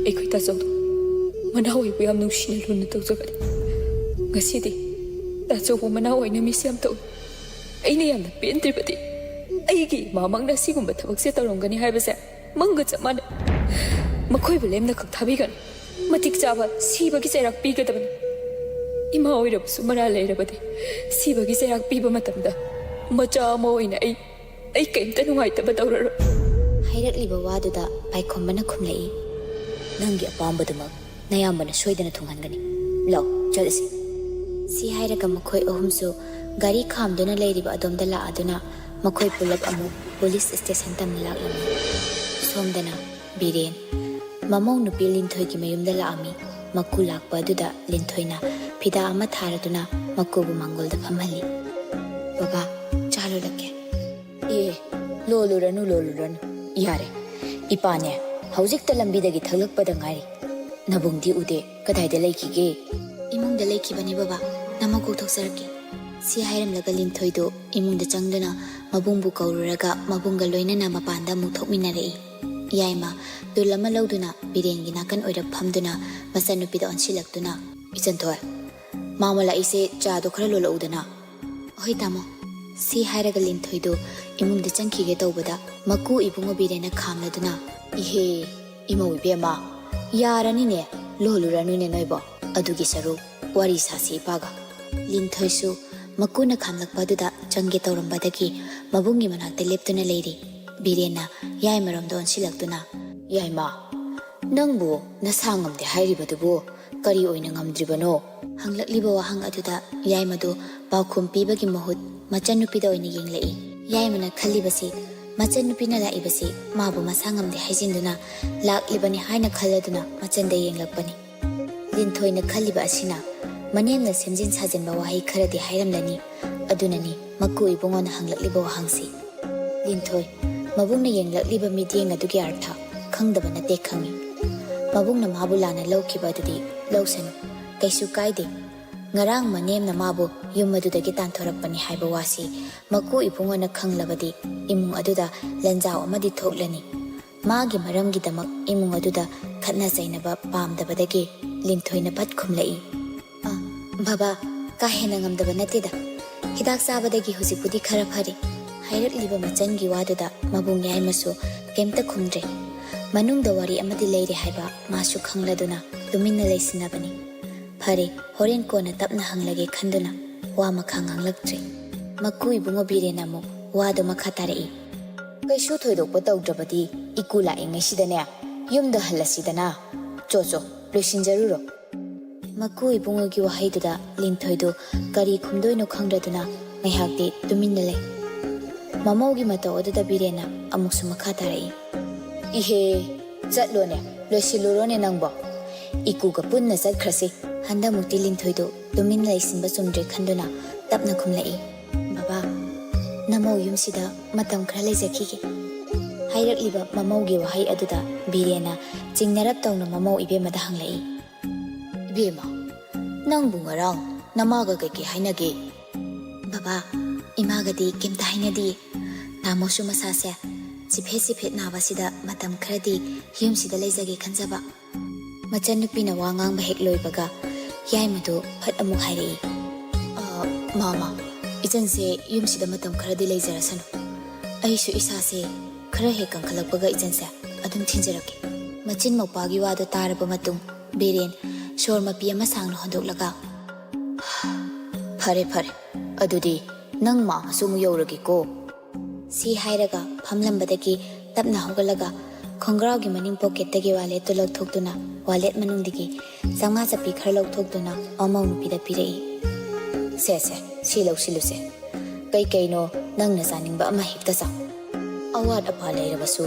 ꯑꯩꯈꯣꯏ ꯇꯥꯆꯧꯗꯣ ꯃꯅꯥꯎ ꯑꯣꯏꯕꯨ ꯌꯥꯝ ꯅꯨꯡꯁꯤꯅ ꯂꯨꯅ ꯇꯧꯖꯕꯅꯤ꯫ ꯉꯁꯤꯗꯤ ꯇꯥꯆꯧꯕꯨ ꯃꯅꯥꯎ ꯑꯣꯏꯅ ꯃꯤꯁ ꯌꯥꯝ ꯇꯧꯏ꯫ ꯑꯩꯅ ꯌꯥꯝꯅ ꯄꯦꯟꯗ꯭ꯔꯤꯕꯗꯤ ꯑꯩꯒꯤ ꯏꯃꯥꯃꯛꯅ ꯁꯤꯒꯨꯝꯕ ꯊꯕꯛꯁꯦ ꯇꯧꯔꯝꯒꯅꯤ ꯍꯥꯏꯕꯁꯦ ꯃꯪꯒ ꯆꯞ ꯃꯥꯟꯅꯩ꯫ ꯃꯈꯣꯏꯕꯨ ꯂꯦꯝꯅ ꯈꯛ ꯊꯥꯕꯤꯒꯅꯨ꯫ ꯃꯇꯤꯛ ꯆꯥꯕ ꯁꯤꯕꯒꯤ ꯆꯩꯔꯥꯛ ꯄꯤꯒꯗꯕꯅꯤ꯫ ꯏꯃꯥ ꯑꯣꯏꯔꯕꯁꯨ ꯃꯔꯥꯜ ꯂꯩꯔꯕꯗꯤ ꯁꯤꯕꯒꯤ ꯆꯩꯔꯥꯛ ꯄꯤꯕ ꯃꯇꯝꯗ ꯃꯆꯥ ꯑꯃ ꯑꯣꯏꯅ ꯑꯩ, ꯑꯩ ꯀꯩꯝꯇ ꯅꯨꯡꯉꯥꯏꯇꯕ ꯇꯧꯔꯔꯣꯏ꯫ ꯍꯥꯏꯔꯛꯂꯤꯕ ꯋꯥꯗꯨꯗ ꯄꯥꯏꯈꯣꯝꯕꯅ ꯈꯨꯝꯂꯛꯏ, ꯅꯪꯒꯤ ꯑꯄꯥꯝꯕꯗꯨꯃꯛ ꯅꯌꯥꯝꯕꯅ ꯁꯣꯏꯗꯅ ꯊꯨꯡꯍꯟꯒꯅꯤ꯫ ꯂꯥꯛ, ꯆꯠꯂꯁꯤ꯫ ꯁꯤ ꯍꯥꯏꯔꯒ ꯃꯈꯣꯏ ꯑꯍꯨꯝꯁꯨ ꯒꯥꯔꯤ ꯈꯥꯝꯗꯨꯅ ꯂꯩꯔꯤꯕ ꯑꯗꯣꯝꯗ ꯂꯥꯛꯑꯗꯨꯅ ꯃꯈꯣꯏ ꯄꯨꯂꯞ ꯑꯃꯨꯛ ꯄꯨꯂꯤꯁ ꯁ꯭ꯇꯦꯁꯟ ꯇꯝꯅ ꯂꯥꯛꯂꯝꯃꯤ꯫ ꯁꯣꯝꯗꯅ ꯕꯤꯔꯦꯟ ꯃꯃꯧ ꯅꯨꯄꯤ ꯂꯤꯟꯊꯣꯏꯒꯤ ꯃꯌꯨꯝꯗ ꯂꯥꯛꯑꯝꯃꯤ꯫ ꯃꯀꯨ ꯂꯥꯛꯄ ꯑꯗꯨꯗ ꯂꯤꯟꯊꯣꯏꯅ ꯐꯤꯗꯥ ꯑꯃ ꯊꯥꯔꯗꯨꯅ ꯃꯀꯨꯕꯨ ꯃꯥꯡꯒꯣꯜꯗ ꯐꯝꯍꯜꯂꯤ꯫ ꯕꯕꯥ, ꯆꯥ ꯂꯣꯜꯂꯛꯀꯦ꯫ ꯑꯦ, ꯂꯣꯜꯂꯨꯔꯅꯨ, ꯂꯣꯜꯂꯨꯔꯅꯨ꯫ ꯌꯥꯔꯦ꯫ ꯏꯄꯥꯅꯦ, ꯍꯧꯖꯤꯛꯇ ꯂꯝꯕꯤꯗꯒꯤ ꯊꯛꯂꯛꯄꯗ ꯉꯥꯏꯔꯤ꯫ ꯅꯕꯨꯡꯗꯤ ꯎꯗꯦ꯫ ꯀꯗꯥꯏꯗ ꯂꯩꯈꯤꯒꯦ? ꯏꯃꯨꯡꯗ ꯂꯩꯈꯤꯕꯅꯤ ꯕꯕꯥ꯫ ꯅꯃꯧ ꯀꯧꯊꯣꯛꯆꯔꯛꯀꯦ꯫ ꯁꯤ ꯍꯥꯏꯔꯝꯂꯒ ꯂꯤꯟꯊꯣꯏꯗꯨ ꯏꯃꯨꯡꯗ ꯆꯪꯗꯨꯅ ꯃꯕꯨꯡꯕꯨ ꯀꯧꯔꯨꯔꯒ ꯃꯕꯨꯡꯒ ꯂꯣꯏꯅꯅ ꯃꯄꯥꯟꯗ ꯑꯃꯨꯛ ꯊꯣꯛꯃꯤꯟꯅꯔꯛꯏ꯫ ꯌꯥꯏꯃ ꯇꯨꯜ ꯑꯃ ꯂꯧꯗꯨꯅ ꯕꯤꯔꯦꯟꯒꯤ ꯅꯥꯀꯟ ꯑꯣꯏꯔꯞ ꯐꯝꯗꯨꯅ ꯃꯆꯟꯅꯨꯄꯤꯗ ꯑꯣꯟꯁꯤꯜꯂꯛꯇꯨꯅ, ꯏꯆꯟꯊꯣꯏ, ꯃꯥꯃ ꯂꯥꯛꯏꯁꯦ ꯆꯥꯗꯣ ꯈꯔ ꯂꯣꯜꯂꯛꯎꯗꯅ꯫ ꯍꯣꯏ ꯇꯥꯃꯣ꯫ ꯁꯤ ꯍꯥꯏꯔꯒ ꯂꯤꯟꯊꯣꯏꯗꯨ ꯏꯃꯨꯡꯗ ꯆꯪꯈꯤꯒꯦ ꯇꯧꯕꯗ ꯃꯀꯨ ꯏꯕꯨꯡꯉꯣ ꯕꯤꯔꯦꯟꯅ ꯈꯥꯝꯂꯗꯨꯅ, ꯏꯍꯦ, ꯏꯃꯧ ꯏꯕꯦꯝꯃ, ꯌꯥꯔꯅꯤꯅꯦ, ꯂꯣꯜꯂꯨꯔꯅꯨꯅꯦ ꯅꯣꯏꯕꯣ꯫ ꯑꯗꯨꯒꯤ ꯁꯔꯨꯛ ꯋꯥꯔꯤ ꯁꯥꯁꯤ ꯏꯄꯥꯒ꯫ ꯂꯤꯟꯊꯣꯏꯁꯨ ꯃꯀꯨꯅ ꯈꯥꯝꯂꯛꯄ ꯑꯗꯨꯗ ꯆꯪꯒꯦ ꯇꯧꯔꯝꯕꯗꯒꯤ ꯃꯕꯨꯡꯒꯤ ꯃꯅꯥꯛꯇ ꯂꯦꯞꯇꯨꯅ ꯂꯩꯔꯤ꯫ ꯕꯤꯔꯦꯟꯅ ꯌꯥꯏꯃꯔꯣꯝꯗ ꯑꯣꯟꯁꯤꯜꯂꯛꯇꯨꯅ, "ꯌꯥꯏꯃ, ꯅꯪꯕꯨ ꯅꯁꯥ ꯉꯝꯗꯦ ꯍꯥꯏꯔꯤꯕꯗꯨꯕꯨ ꯀꯔꯤ ꯑꯣꯏꯅ ꯉꯝꯗ꯭ꯔꯤꯕꯅꯣ?" ꯍꯪꯂꯛꯂꯤꯕ ꯋꯥꯍꯪ ꯑꯗꯨꯗ ꯌꯥꯏꯃꯗꯨ ꯄꯥꯎꯈꯨꯝ ꯄꯤꯕꯒꯤ ꯃꯍꯨꯠ ꯃꯆꯟꯅꯨꯄꯤꯗ ꯑꯣꯏꯅ ꯌꯦꯡꯂꯛꯏ꯫ ꯌꯥꯏꯃꯅ ꯈꯜꯂꯤꯕꯁꯤ, ꯃꯆꯟꯅꯨꯄꯤꯅ ꯂꯥꯛꯏꯕꯁꯤ ꯃꯥꯕꯨ ꯃꯁꯥ ꯉꯝꯗꯦ ꯍꯥꯏꯖꯤꯟꯗꯨꯅ ꯂꯥꯛꯂꯤꯕꯅꯤ ꯍꯥꯏꯅ ꯈꯜꯂꯗꯨꯅ ꯃꯆꯟꯗ ꯌꯦꯡꯂꯛꯄꯅꯤ꯫ ꯂꯤꯟꯊꯣꯏꯅ ꯈꯜꯂꯤꯕ ꯑꯁꯤꯅ ꯃꯅꯦꯝꯅ ꯁꯦꯝꯖꯤꯟ ꯁꯥꯖꯤꯟꯕ ꯋꯥꯍꯩ ꯈꯔꯗꯤ ꯍꯥꯏꯔꯝꯂꯅꯤ꯫ ꯑꯗꯨꯅꯅꯤ ꯃꯀꯨ ꯏꯕꯨꯡꯉꯣꯅ ꯍꯪꯂꯛꯂꯤꯕ ꯋꯥꯍꯪꯁꯤ꯫ ꯂꯤꯟꯊꯣꯏ, ꯃꯕꯨꯡꯅ ꯌꯦꯡꯂꯛꯂꯤꯕ ꯃꯤꯠꯌꯦꯡ ꯑꯗꯨꯒꯤ ꯑꯔꯊ ꯈꯪꯗꯕ ꯅꯠꯇꯦ ꯈꯪꯏ꯫ ꯃꯕꯨꯡꯅ ꯃꯥꯕꯨ ꯂꯥꯟꯅ ꯂꯧꯈꯤꯕ ꯑꯗꯨꯗꯤ ꯂꯧꯁꯅꯨ, ꯀꯩꯁꯨ ꯀꯥꯏꯗꯦ꯫ ꯉꯔꯥꯡ ꯃꯅꯦꯝꯅ ꯃꯥꯕꯨ ꯌꯨꯝ ꯑꯗꯨꯗꯒꯤ ꯇꯥꯟꯊꯣꯔꯛꯄꯅꯤ ꯍꯥꯏꯕ ꯋꯥꯁꯤ ꯃꯀꯨ ꯏꯕꯨꯡꯉꯣꯅ ꯈꯪꯂꯕꯗꯤ ꯏꯃꯨꯡ ꯑꯗꯨꯗ ꯂꯟꯖꯥꯎ ꯑꯃꯗꯤ ꯊꯣꯛꯂꯅꯤ꯫ ꯃꯥꯒꯤ ꯃꯔꯝꯒꯤꯗꯃꯛ ꯏꯃꯨꯡ ꯑꯗꯨꯗ ꯈꯠꯅ ꯆꯩꯅꯕ ꯄꯥꯝꯗꯕꯗꯒꯤ ꯂꯤꯟꯊꯣꯏꯅ ꯄꯠ ꯈꯨꯝꯂꯛꯏ꯫ "ꯑ, ꯕꯕꯥ, ꯀꯥ ꯍꯦꯟꯅ ꯉꯝꯗꯕ ꯅꯠꯇꯦꯗ꯫ ꯍꯤꯗꯥꯛ ꯆꯥꯕꯗꯒꯤ ꯍꯧꯖꯤꯛꯄꯨꯗꯤ ꯈꯔ ꯐꯔꯦ꯫" ꯍꯥꯏꯔꯛꯂꯤꯕ ꯃꯆꯟꯒꯤ ꯋꯥꯗꯨꯗ ꯃꯕꯨꯡ ꯌꯥꯏꯃꯁꯨ ꯀꯩꯝꯇ ꯈꯨꯝꯗ꯭ꯔꯦ꯫ ꯃꯅꯨꯡꯗ ꯋꯥꯔꯤ ꯑꯃꯗꯤ ꯂꯩꯔꯦ ꯍꯥꯏꯕ ꯃꯥꯁꯨ ꯈꯪꯂꯗꯨꯅ ꯇꯨꯃꯤꯟꯅ ꯂꯩꯁꯤꯟꯅꯕꯅꯤ꯫ ꯐꯔꯦ, ꯍꯣꯔꯦꯟ ꯀꯣꯟꯅ ꯇꯞꯅ ꯍꯪꯂꯒꯦ ꯈꯟꯗꯨꯅ ꯋꯥ ꯃꯈꯥ ꯉꯥꯡꯂꯛꯇ꯭ꯔꯦ꯫ ꯃꯀꯨ ꯏꯕꯨꯡꯉꯣ ꯕꯤꯔꯦꯟꯅ ꯑꯃꯨꯛ ꯋꯥꯗꯨ ꯃꯈꯥ ꯇꯥꯔꯛꯏ꯫ "ꯀꯩꯁꯨ ꯊꯣꯏꯗꯣꯛꯄ ꯇꯧꯗ꯭ꯔꯕꯗꯤ ꯏꯀꯨ ꯂꯥꯛꯏꯉꯩꯁꯤꯗꯅꯦ ꯌꯨꯝꯗ ꯍꯜꯂꯁꯤꯗꯅ꯫ ꯆꯣ ꯆꯣ, ꯂꯣꯏꯁꯤꯟꯖꯔꯨꯔꯣ꯫" ꯃꯀꯨ ꯏꯕꯨꯡꯉꯣꯒꯤ ꯋꯥꯍꯩꯗꯨꯗ ꯂꯤꯟꯊꯣꯏꯗꯨ ꯀꯔꯤ ꯈꯨꯝꯗꯣꯏꯅꯣ ꯈꯪꯗ꯭ꯔꯗꯨꯅ ꯉꯥꯏꯍꯥꯛꯇꯤ ꯇꯨꯃꯤꯟꯅ ꯂꯩ꯫ ꯃꯃꯧꯒꯤ ꯃꯇꯧ ꯑꯗꯨꯗ ꯕꯤꯔꯦꯟꯅ ꯑꯃꯨꯛꯁꯨ ꯃꯈꯥ ꯇꯥꯔꯛꯏ꯫ "ꯏꯍꯦ, ꯆꯠꯂꯣꯅꯦ, ꯂꯣꯏꯁꯤꯜꯂꯨꯔꯣꯅꯦ ꯅꯪꯕꯣ꯫ ꯏꯀꯨꯒ ꯄꯨꯟꯅ ꯆꯠꯈ꯭ꯔꯁꯤ꯫" ꯍꯟꯗꯛꯃꯨꯛꯇꯤ ꯂꯤꯟꯊꯣꯏꯗꯨ ꯇꯨꯃꯤꯟꯅ ꯂꯩꯁꯤꯟꯕ ꯆꯨꯝꯗ꯭ꯔꯦ ꯈꯟꯗꯨꯅ ꯇꯞꯅ ꯈꯨꯝꯂꯛꯏ꯫ "ꯕꯕꯥ, ꯅꯃꯧ ꯌꯨꯝꯁꯤꯗ ꯃꯇꯝ ꯈꯔ ꯂꯩꯖꯈꯤꯒꯦ꯫" ꯍꯥꯏꯔꯛꯂꯤꯕ ꯃꯃꯧꯒꯤ ꯋꯥꯍꯩ ꯑꯗꯨꯗ ꯕꯤꯔꯦꯟꯅ ꯆꯤꯡꯅꯔꯞ ꯇꯧꯅ ꯃꯃꯧ ꯏꯕꯦꯝꯃꯗ ꯍꯪꯂꯛꯏ꯫ "ꯏꯕꯦꯝꯃ, ꯅꯪꯕꯨ ꯉꯔꯥꯡ ꯅꯃꯥꯒ ꯀꯩꯀꯩ ꯍꯥꯏꯅꯒꯦ?" "ꯕꯕꯥ, ꯏꯃꯥꯒꯗꯤ ꯀꯩꯝꯇ ꯍꯥꯏꯅꯗꯤꯌꯦ꯫ ꯇꯥꯃꯣꯁꯨ ꯃꯁꯥꯁꯦ ꯆꯤꯐꯦꯠ ꯆꯤꯐꯦꯠ ꯅꯥꯕꯁꯤꯗ ꯃꯇꯝ ꯈꯔꯗꯤ ꯌꯨꯝꯁꯤꯗ ꯂꯩꯖꯒꯦ ꯈꯟꯖꯕ꯫" ꯃꯆꯟꯅꯨꯄꯤꯅ ꯋꯥ ꯉꯥꯡꯕ ꯍꯦꯛ ꯂꯣꯏꯕꯒ ꯌꯥꯏꯃꯗꯨ ꯐꯠ ꯑꯃꯨꯛ ꯍꯥꯏꯔꯛꯏ꯫ "ꯑ, ꯃꯥꯃ, ꯏꯆꯟꯁꯦ ꯌꯨꯝꯁꯤꯗ ꯃꯇꯝ ꯈꯔꯗꯤ ꯂꯩꯖꯔꯁꯅꯨ꯫ ꯑꯩꯁꯨ ꯏꯁꯥꯁꯦ ꯈꯔ ꯍꯦꯛ ꯀꯟꯈꯠꯂꯛꯄꯒ ꯏꯆꯟꯁꯦ ꯑꯗꯨꯝ ꯊꯤꯟꯖꯔꯛꯀꯦ꯫" ꯃꯆꯤꯟ ꯃꯧꯄꯥꯒꯤ ꯋꯥꯗꯨ ꯇꯥꯔꯕ ꯃꯇꯨꯡ ꯕꯤꯔꯦꯟ ꯁꯣꯔ ꯃꯄꯤ ꯑꯃ ꯁꯥꯡꯅ ꯍꯣꯟꯗꯣꯛꯂꯒ, "ꯐꯔꯦ, ꯐꯔꯦ, ꯑꯗꯨꯗꯤ ꯅꯪ ꯃꯥꯃꯁꯨ ꯑꯃꯨꯛ ꯌꯧꯔꯒꯦꯀꯣ꯫" ꯁꯤ ꯍꯥꯏꯔꯒ ꯐꯝꯂꯝꯕꯗꯒꯤ ꯇꯞꯅ ꯍꯧꯒꯠꯂꯒ ꯈꯣꯡꯒ꯭ꯔꯥꯎꯒꯤ ꯃꯅꯤꯡ ꯄꯣꯀꯦꯠꯇꯒꯤ ꯋꯥꯂꯦꯠꯇꯨ ꯂꯧꯊꯣꯛꯇꯨꯅ ꯋꯥꯂꯦꯠ ꯃꯅꯨꯡꯗꯒꯤ ꯆꯥꯝꯃꯉꯥ ꯆꯞꯄꯤ ꯈꯔ ꯂꯧꯊꯣꯛꯇꯨꯅ ꯃꯃꯧ ꯅꯨꯄꯤꯗ ꯄꯤꯔꯛꯏ꯫ "ꯁꯦ, ꯁꯦ, ꯁꯤ ꯂꯧꯁꯤꯜꯂꯨꯁꯦ꯫ ꯀꯩꯀꯩꯅꯣ ꯅꯪꯅ ꯆꯥꯅꯤꯡꯕ ꯑꯃ ꯍꯦꯛꯇ ꯆꯥꯎ꯫ ꯑꯋꯥꯠ ꯑꯄꯥ ꯂꯩꯔꯕꯁꯨ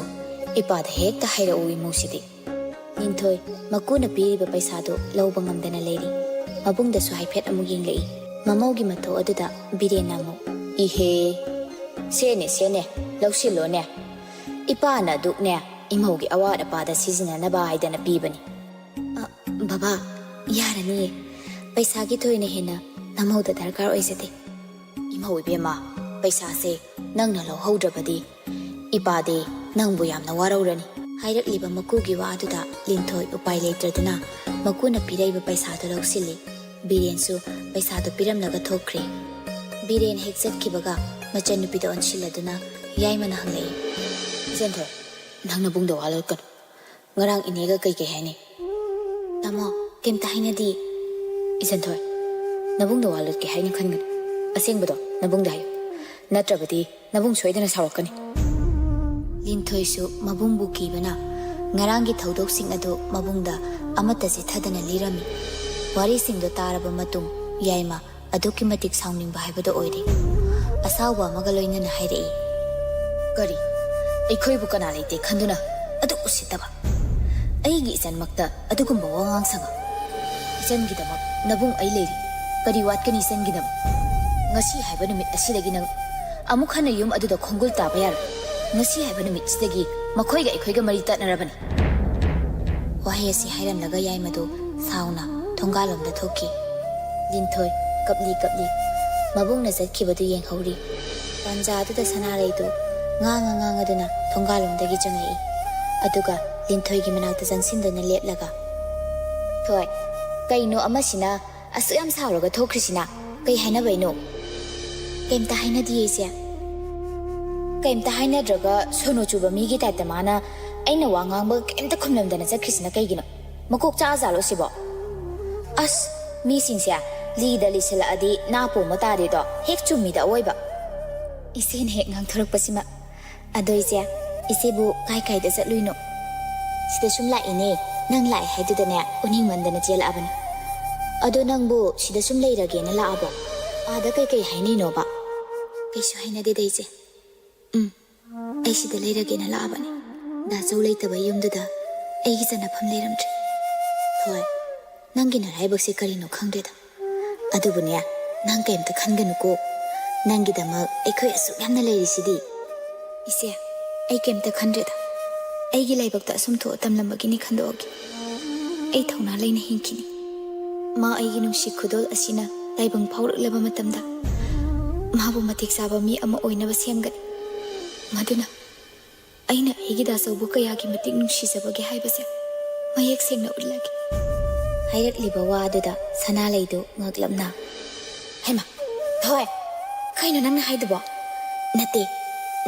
ꯏꯄꯥꯗ ꯍꯦꯛꯇ ꯍꯥꯏꯔꯛꯎ ꯏꯃꯧꯁꯤꯗꯤ꯫" ꯂꯤꯟꯊꯣꯏ ꯃꯀꯨꯅ ꯄꯤꯔꯤꯕ ꯄꯩꯁꯥꯗꯨ ꯂꯧꯕ ꯉꯝꯗꯅ ꯂꯩꯔꯤ꯫ ꯃꯕꯨꯡꯗꯁꯨ ꯍꯥꯏꯐꯦꯠ ꯑꯃꯨꯛ ꯌꯦꯡꯂꯛꯏ꯫ ꯃꯃꯧꯒꯤ ꯃꯊꯧ ꯑꯗꯨꯗ ꯕꯤꯔꯦꯟꯅ ꯑꯃꯨꯛ, "ꯏꯍꯦ, ꯁꯦꯅꯦ, ꯁꯦꯅꯦ, ꯂꯧꯁꯤꯜꯂꯣꯅꯦ꯫ ꯏꯄꯥꯅ ꯑꯗꯨꯛꯅꯦ ꯏꯃꯧꯒꯤ ꯑꯋꯥꯠ ꯑꯄꯥꯗ ꯁꯤꯖꯤꯟꯅꯅꯕ ꯍꯥꯏꯗꯅ ꯄꯤꯕꯅꯤ꯫" "ꯑ, ꯕꯕꯥ, ꯌꯥꯔꯅꯤꯌꯦ꯫ ꯄꯩꯁꯥꯒꯤ ꯊꯣꯏꯅ ꯍꯦꯟꯅ ꯅꯃꯧꯗ ꯗꯔꯀꯥꯔ ꯑꯣꯏꯖꯗꯦ꯫" "ꯏꯃꯧ ꯏꯕꯦꯝꯃ, ꯄꯩꯁꯥꯁꯦ ꯅꯪꯅ ꯂꯧꯍꯧꯗ꯭ꯔꯕꯗꯤ ꯏꯄꯥꯗꯤ ꯅꯪꯕꯨ ꯌꯥꯝꯅ ꯋꯥꯔꯧꯔꯅꯤ꯫" ꯍꯥꯏꯔꯛꯂꯤꯕ ꯃꯀꯨꯒꯤ ꯋꯥ ꯑꯗꯨꯗ ꯂꯤꯟꯊꯣꯏ ꯎꯄꯥꯏ ꯂꯩꯇ꯭ꯔꯗꯨꯅ ꯃꯀꯨꯅ ꯄꯤꯔꯛꯏꯕ ꯄꯩꯁꯥꯗꯨ ꯂꯧꯁꯤꯜꯂꯤ꯫ ꯕꯤꯔꯦꯟꯁꯨ ꯄꯩꯁꯥꯗꯨ ꯄꯤꯔꯝꯂꯒ ꯊꯣꯛꯈ꯭ꯔꯦ꯫ ꯕꯤꯔꯦꯟ ꯍꯦꯛ ꯆꯠꯈꯤꯕꯒ ꯃꯆꯟꯅꯨꯄꯤꯗ ꯑꯣꯟꯁꯤꯜꯂꯗꯨꯅ ꯌꯥꯏꯃꯅ ꯍꯪꯂꯛꯏ, "ꯏꯆꯟꯊꯣꯏ, ꯅꯪ ꯅꯕꯨꯡꯗ ꯋꯥ ꯂꯣꯠꯀꯅꯨ꯫ ꯉꯔꯥꯡ ꯏꯅꯦꯒ ꯀꯩ ꯀꯩ ꯍꯥꯏꯅꯤ?" "ꯇꯥꯃꯣ, ꯀꯩꯝꯇ ꯍꯥꯏꯅꯗꯦ꯫" "ꯏꯆꯟꯊꯣꯏ, ꯅꯕꯨꯡꯗ ꯋꯥ ꯂꯣꯠꯀꯦ ꯍꯥꯏꯅ ꯈꯟꯒꯅꯨ꯫ ꯑꯁꯦꯡꯕꯗꯣ ꯅꯕꯨꯡꯗ ꯍꯥꯏꯌꯨ꯫ ꯅꯠꯇ꯭ꯔꯕꯗꯤ ꯅꯕꯨꯡ ꯁꯣꯏꯗꯅ ꯁꯥꯎꯔꯛꯀꯅꯤ꯫" ꯂꯤꯟꯊꯣꯏꯁꯨ ꯃꯕꯨꯡꯕꯨ ꯀꯤꯕꯅ ꯉꯔꯥꯡꯒꯤ ꯊꯧꯗꯣꯛꯁꯤꯡ ꯑꯗꯨ ꯃꯕꯨꯡꯗ ꯑꯃꯠꯇ ꯆꯤꯊꯗꯅ ꯂꯤꯔꯝꯃꯤ꯫ ꯋꯥꯔꯤꯁꯤꯡꯗꯨ ꯇꯥꯔꯕ ꯃꯇꯨꯡ ꯌꯥꯏꯃ ꯑꯗꯨꯛꯀꯤ ꯃꯇꯤꯛ ꯁꯥꯎꯅꯤꯡꯕ ꯍꯥꯏꯕꯗꯨ ꯑꯣꯏꯔꯦ꯫ ꯑꯁꯥꯎꯕ ꯑꯃꯒ ꯂꯣꯏꯅꯅ ꯍꯥꯏꯔꯛꯏ, "ꯀꯔꯤ? ꯑꯩꯈꯣꯏꯕꯨ ꯀꯅꯥ ꯂꯩꯇꯦ ꯈꯟꯗꯨꯅ ꯑꯗꯨꯛ ꯎꯁꯤꯠꯇꯕ? ꯑꯩꯒꯤ ꯏꯆꯟꯃꯛꯇ ꯑꯗꯨꯒꯨꯝꯕ ꯋꯥꯉꯥꯡ ꯁꯉꯥꯡ? ꯏꯆꯟꯒꯤꯗꯃꯛ ꯅꯕꯨꯡ ꯑꯩ ꯂꯩꯔꯤ꯫ ꯀꯔꯤ ꯋꯥꯠꯀꯅꯤ ꯏꯆꯟꯒꯤꯗꯃꯛ? ꯉꯁꯤ ꯍꯥꯏꯕ ꯅꯨꯃꯤꯠ ꯑꯁꯤꯗꯒꯤ ꯅꯪ ꯑꯃꯨꯛ ꯍꯟꯅ ꯌꯨꯝ ꯑꯗꯨꯗ ꯈꯣꯡꯒꯨꯜ ꯇꯥꯕ ꯌꯥꯔꯣꯏ꯫ ꯉꯁꯤ ꯍꯥꯏꯕ ꯅꯨꯃꯤꯠꯁꯤꯗꯒꯤ ꯃꯈꯣꯏꯒ ꯑꯩꯈꯣꯏꯒ ꯃꯔꯤ ꯇꯠꯅꯔꯕꯅꯤ꯫" ꯋꯥꯍꯩ ꯑꯁꯤ ꯍꯥꯏꯔꯝꯂꯒ ꯌꯥꯏꯃꯗꯨ ꯁꯥꯎꯅ ꯊꯣꯡꯒꯥꯜꯂꯣꯝꯗ ꯊꯣꯛꯈꯤ꯫ ꯂꯤꯟꯊꯣꯏ ꯀꯞꯂꯤ ꯀꯞꯂꯤ ꯃꯕꯨꯡꯅ ꯆꯠꯈꯤꯕꯗꯨ ꯌꯦꯡꯍꯧꯔꯤ꯫ ꯇꯥꯟꯖꯥ ꯑꯗꯨꯗ ꯁꯅꯥꯔꯩꯗꯨ ꯉꯥꯡꯉ ꯉꯥꯡꯉꯗꯨꯅ ꯊꯣꯡꯒꯥꯜꯂꯣꯝꯗꯒꯤ ꯆꯪꯂꯛꯏ꯫ ꯑꯗꯨꯒ ꯂꯤꯟꯊꯣꯏꯒꯤ ꯃꯅꯥꯛꯇ ꯆꯪꯁꯤꯟꯗꯨꯅ ꯂꯦꯞꯂꯒ, "ꯊꯣꯏ, ꯀꯩꯅꯣ ꯑꯃꯁꯤꯅ ꯑꯁꯨꯛ ꯌꯥꯝ ꯁꯥꯎꯔꯒ ꯊꯣꯛꯈ꯭ꯔꯤꯁꯤꯅ? ꯀꯩ ꯍꯥꯏꯅꯕꯩꯅꯣ?" "ꯀꯩꯝꯇ ꯍꯥꯏꯅꯗꯤꯌꯦ, ꯏꯆꯦ꯫" "ꯀꯩꯝꯇ ꯍꯥꯏꯅꯗ꯭ꯔꯒ ꯁꯣꯅꯣ ꯆꯨꯕ ꯃꯤꯒꯤ ꯇꯥꯏꯞꯇ ꯃꯥꯅ ꯑꯩꯅ ꯋꯥ ꯉꯥꯡꯕꯒ ꯀꯩꯝꯇ ꯈꯨꯝꯂꯝꯗꯅ ꯆꯠꯈ꯭ꯔꯤꯁꯤꯅ ꯀꯩꯒꯤꯅꯣ? ꯃꯀꯣꯛ ꯆꯥꯛꯑꯖꯥꯠꯂꯣ ꯁꯤꯕꯣ? ꯑꯁ, ꯃꯤꯁꯤꯡꯁꯦ ꯂꯤꯗ ꯂꯤꯁꯜꯂꯛꯑꯗꯤ ꯅꯥ ꯄꯣꯝꯕ ꯇꯥꯗꯦꯗꯣ, ꯍꯦꯛ ꯆꯨꯝꯃꯤꯗ ꯑꯋꯣꯏꯕ꯫" ꯏꯆꯦꯅ ꯍꯦꯛ ꯉꯥꯡꯊꯣꯔꯛꯄꯁꯤꯃ꯫ ꯑꯗꯣ ꯏꯆꯦ, ꯏꯆꯦꯕꯨ ꯀꯥꯏ ꯀꯥꯏꯗ ꯆꯠꯂꯨꯏꯅꯣ? ꯁꯤꯗ ꯁꯨꯝ ꯂꯥꯛꯏꯅꯦ, ꯅꯪ ꯂꯥꯛꯑꯦ ꯍꯥꯏꯗꯨꯗꯅꯦ ꯎꯅꯤꯡꯃꯟꯗꯅ ꯆꯦꯜꯂꯛꯑꯕꯅꯤ꯫ ꯑꯗꯣ ꯅꯪꯕꯨ ꯁꯤꯗ ꯁꯨꯝ ꯂꯩꯔꯒꯦꯅ ꯂꯥꯛꯑꯕꯣ? ꯑꯥꯗ ꯀꯩꯀꯩ ꯍꯥꯏꯅꯩꯅꯣꯕ? ꯀꯩꯁꯨ ꯍꯥꯏꯅꯗꯦꯗ ꯏꯆꯦ꯫ ꯎꯝ, ꯑꯩ ꯁꯤꯗ ꯂꯩꯔꯒꯦꯅ ꯂꯥꯛꯑꯕꯅꯤ꯫ ꯗꯥ ꯆꯧ ꯂꯩꯇꯕ ꯌꯨꯝꯗꯨꯗ ꯑꯩꯒꯤ ꯆꯟꯅꯐꯝ ꯂꯩꯔꯝꯗ꯭ꯔꯦ꯫ ꯍꯣꯏ, ꯅꯪꯒꯤ ꯅꯔꯥꯏꯕꯛꯁꯦ ꯀꯔꯤꯅꯣ ꯈꯪꯗ꯭ꯔꯦꯗ꯫ ꯑꯗꯨꯕꯨꯅꯦ, ꯅꯪ ꯀꯩꯝꯇ ꯈꯟꯒꯅꯨꯀꯣ꯫ ꯅꯪꯒꯤꯗꯃꯛ ꯑꯩꯈꯣꯏ ꯑꯁꯨꯛ ꯌꯥꯝꯅ ꯂꯩꯔꯤꯁꯤꯗꯤ꯫ ꯏꯆꯦ, ꯑꯩ ꯀꯩꯝꯇ ꯈꯟꯗ꯭ꯔꯦꯗ꯫ ꯑꯩꯒꯤ ꯂꯥꯏꯕꯛꯇ ꯑꯁꯨꯝ ꯊꯣꯛꯑ ꯇꯝꯂꯝꯕꯒꯤꯅꯤ ꯈꯟꯗꯣꯛꯑꯒꯦ꯫ ꯑꯩ ꯊꯧꯅꯥ ꯂꯩꯅ ꯍꯤꯡꯈꯤꯅꯤ꯫ ꯃꯥ ꯑꯩꯒꯤ ꯅꯨꯡꯁꯤ ꯈꯨꯗꯣꯜ ꯑꯁꯤꯅ ꯇꯥꯏꯕꯪ ꯐꯥꯎꯔꯛꯂꯕ ꯃꯇꯝꯗ ꯃꯥꯕꯨ ꯃꯇꯤꯛ ꯆꯥꯕ ꯃꯤ ꯑꯃ ꯑꯣꯏꯅꯕ ꯁꯦꯝꯒꯅꯤ꯫ ꯃꯗꯨꯅ ꯑꯩꯅ ꯑꯩꯒꯤ ꯗꯥꯆꯧꯕꯨ ꯀꯌꯥꯒꯤ ꯃꯇꯤꯛ ꯅꯨꯡꯁꯤꯖꯕꯒꯦ ꯍꯥꯏꯕꯁꯦ ꯃꯌꯦꯛ ꯁꯦꯡꯅ ꯎꯠꯂꯒꯦ꯫ ꯍꯥꯏꯔꯛꯂꯤꯕ ꯋꯥ ꯑꯗꯨꯗ ꯁꯅꯥꯂꯩꯗꯨ ꯉꯛꯂꯞꯅ, "ꯍꯩꯃꯥ, ꯊꯣꯏ, ꯀꯩꯅꯣ ꯅꯪꯅ ꯍꯥꯏꯗꯨꯕꯣ?" "ꯅꯠꯇꯦ,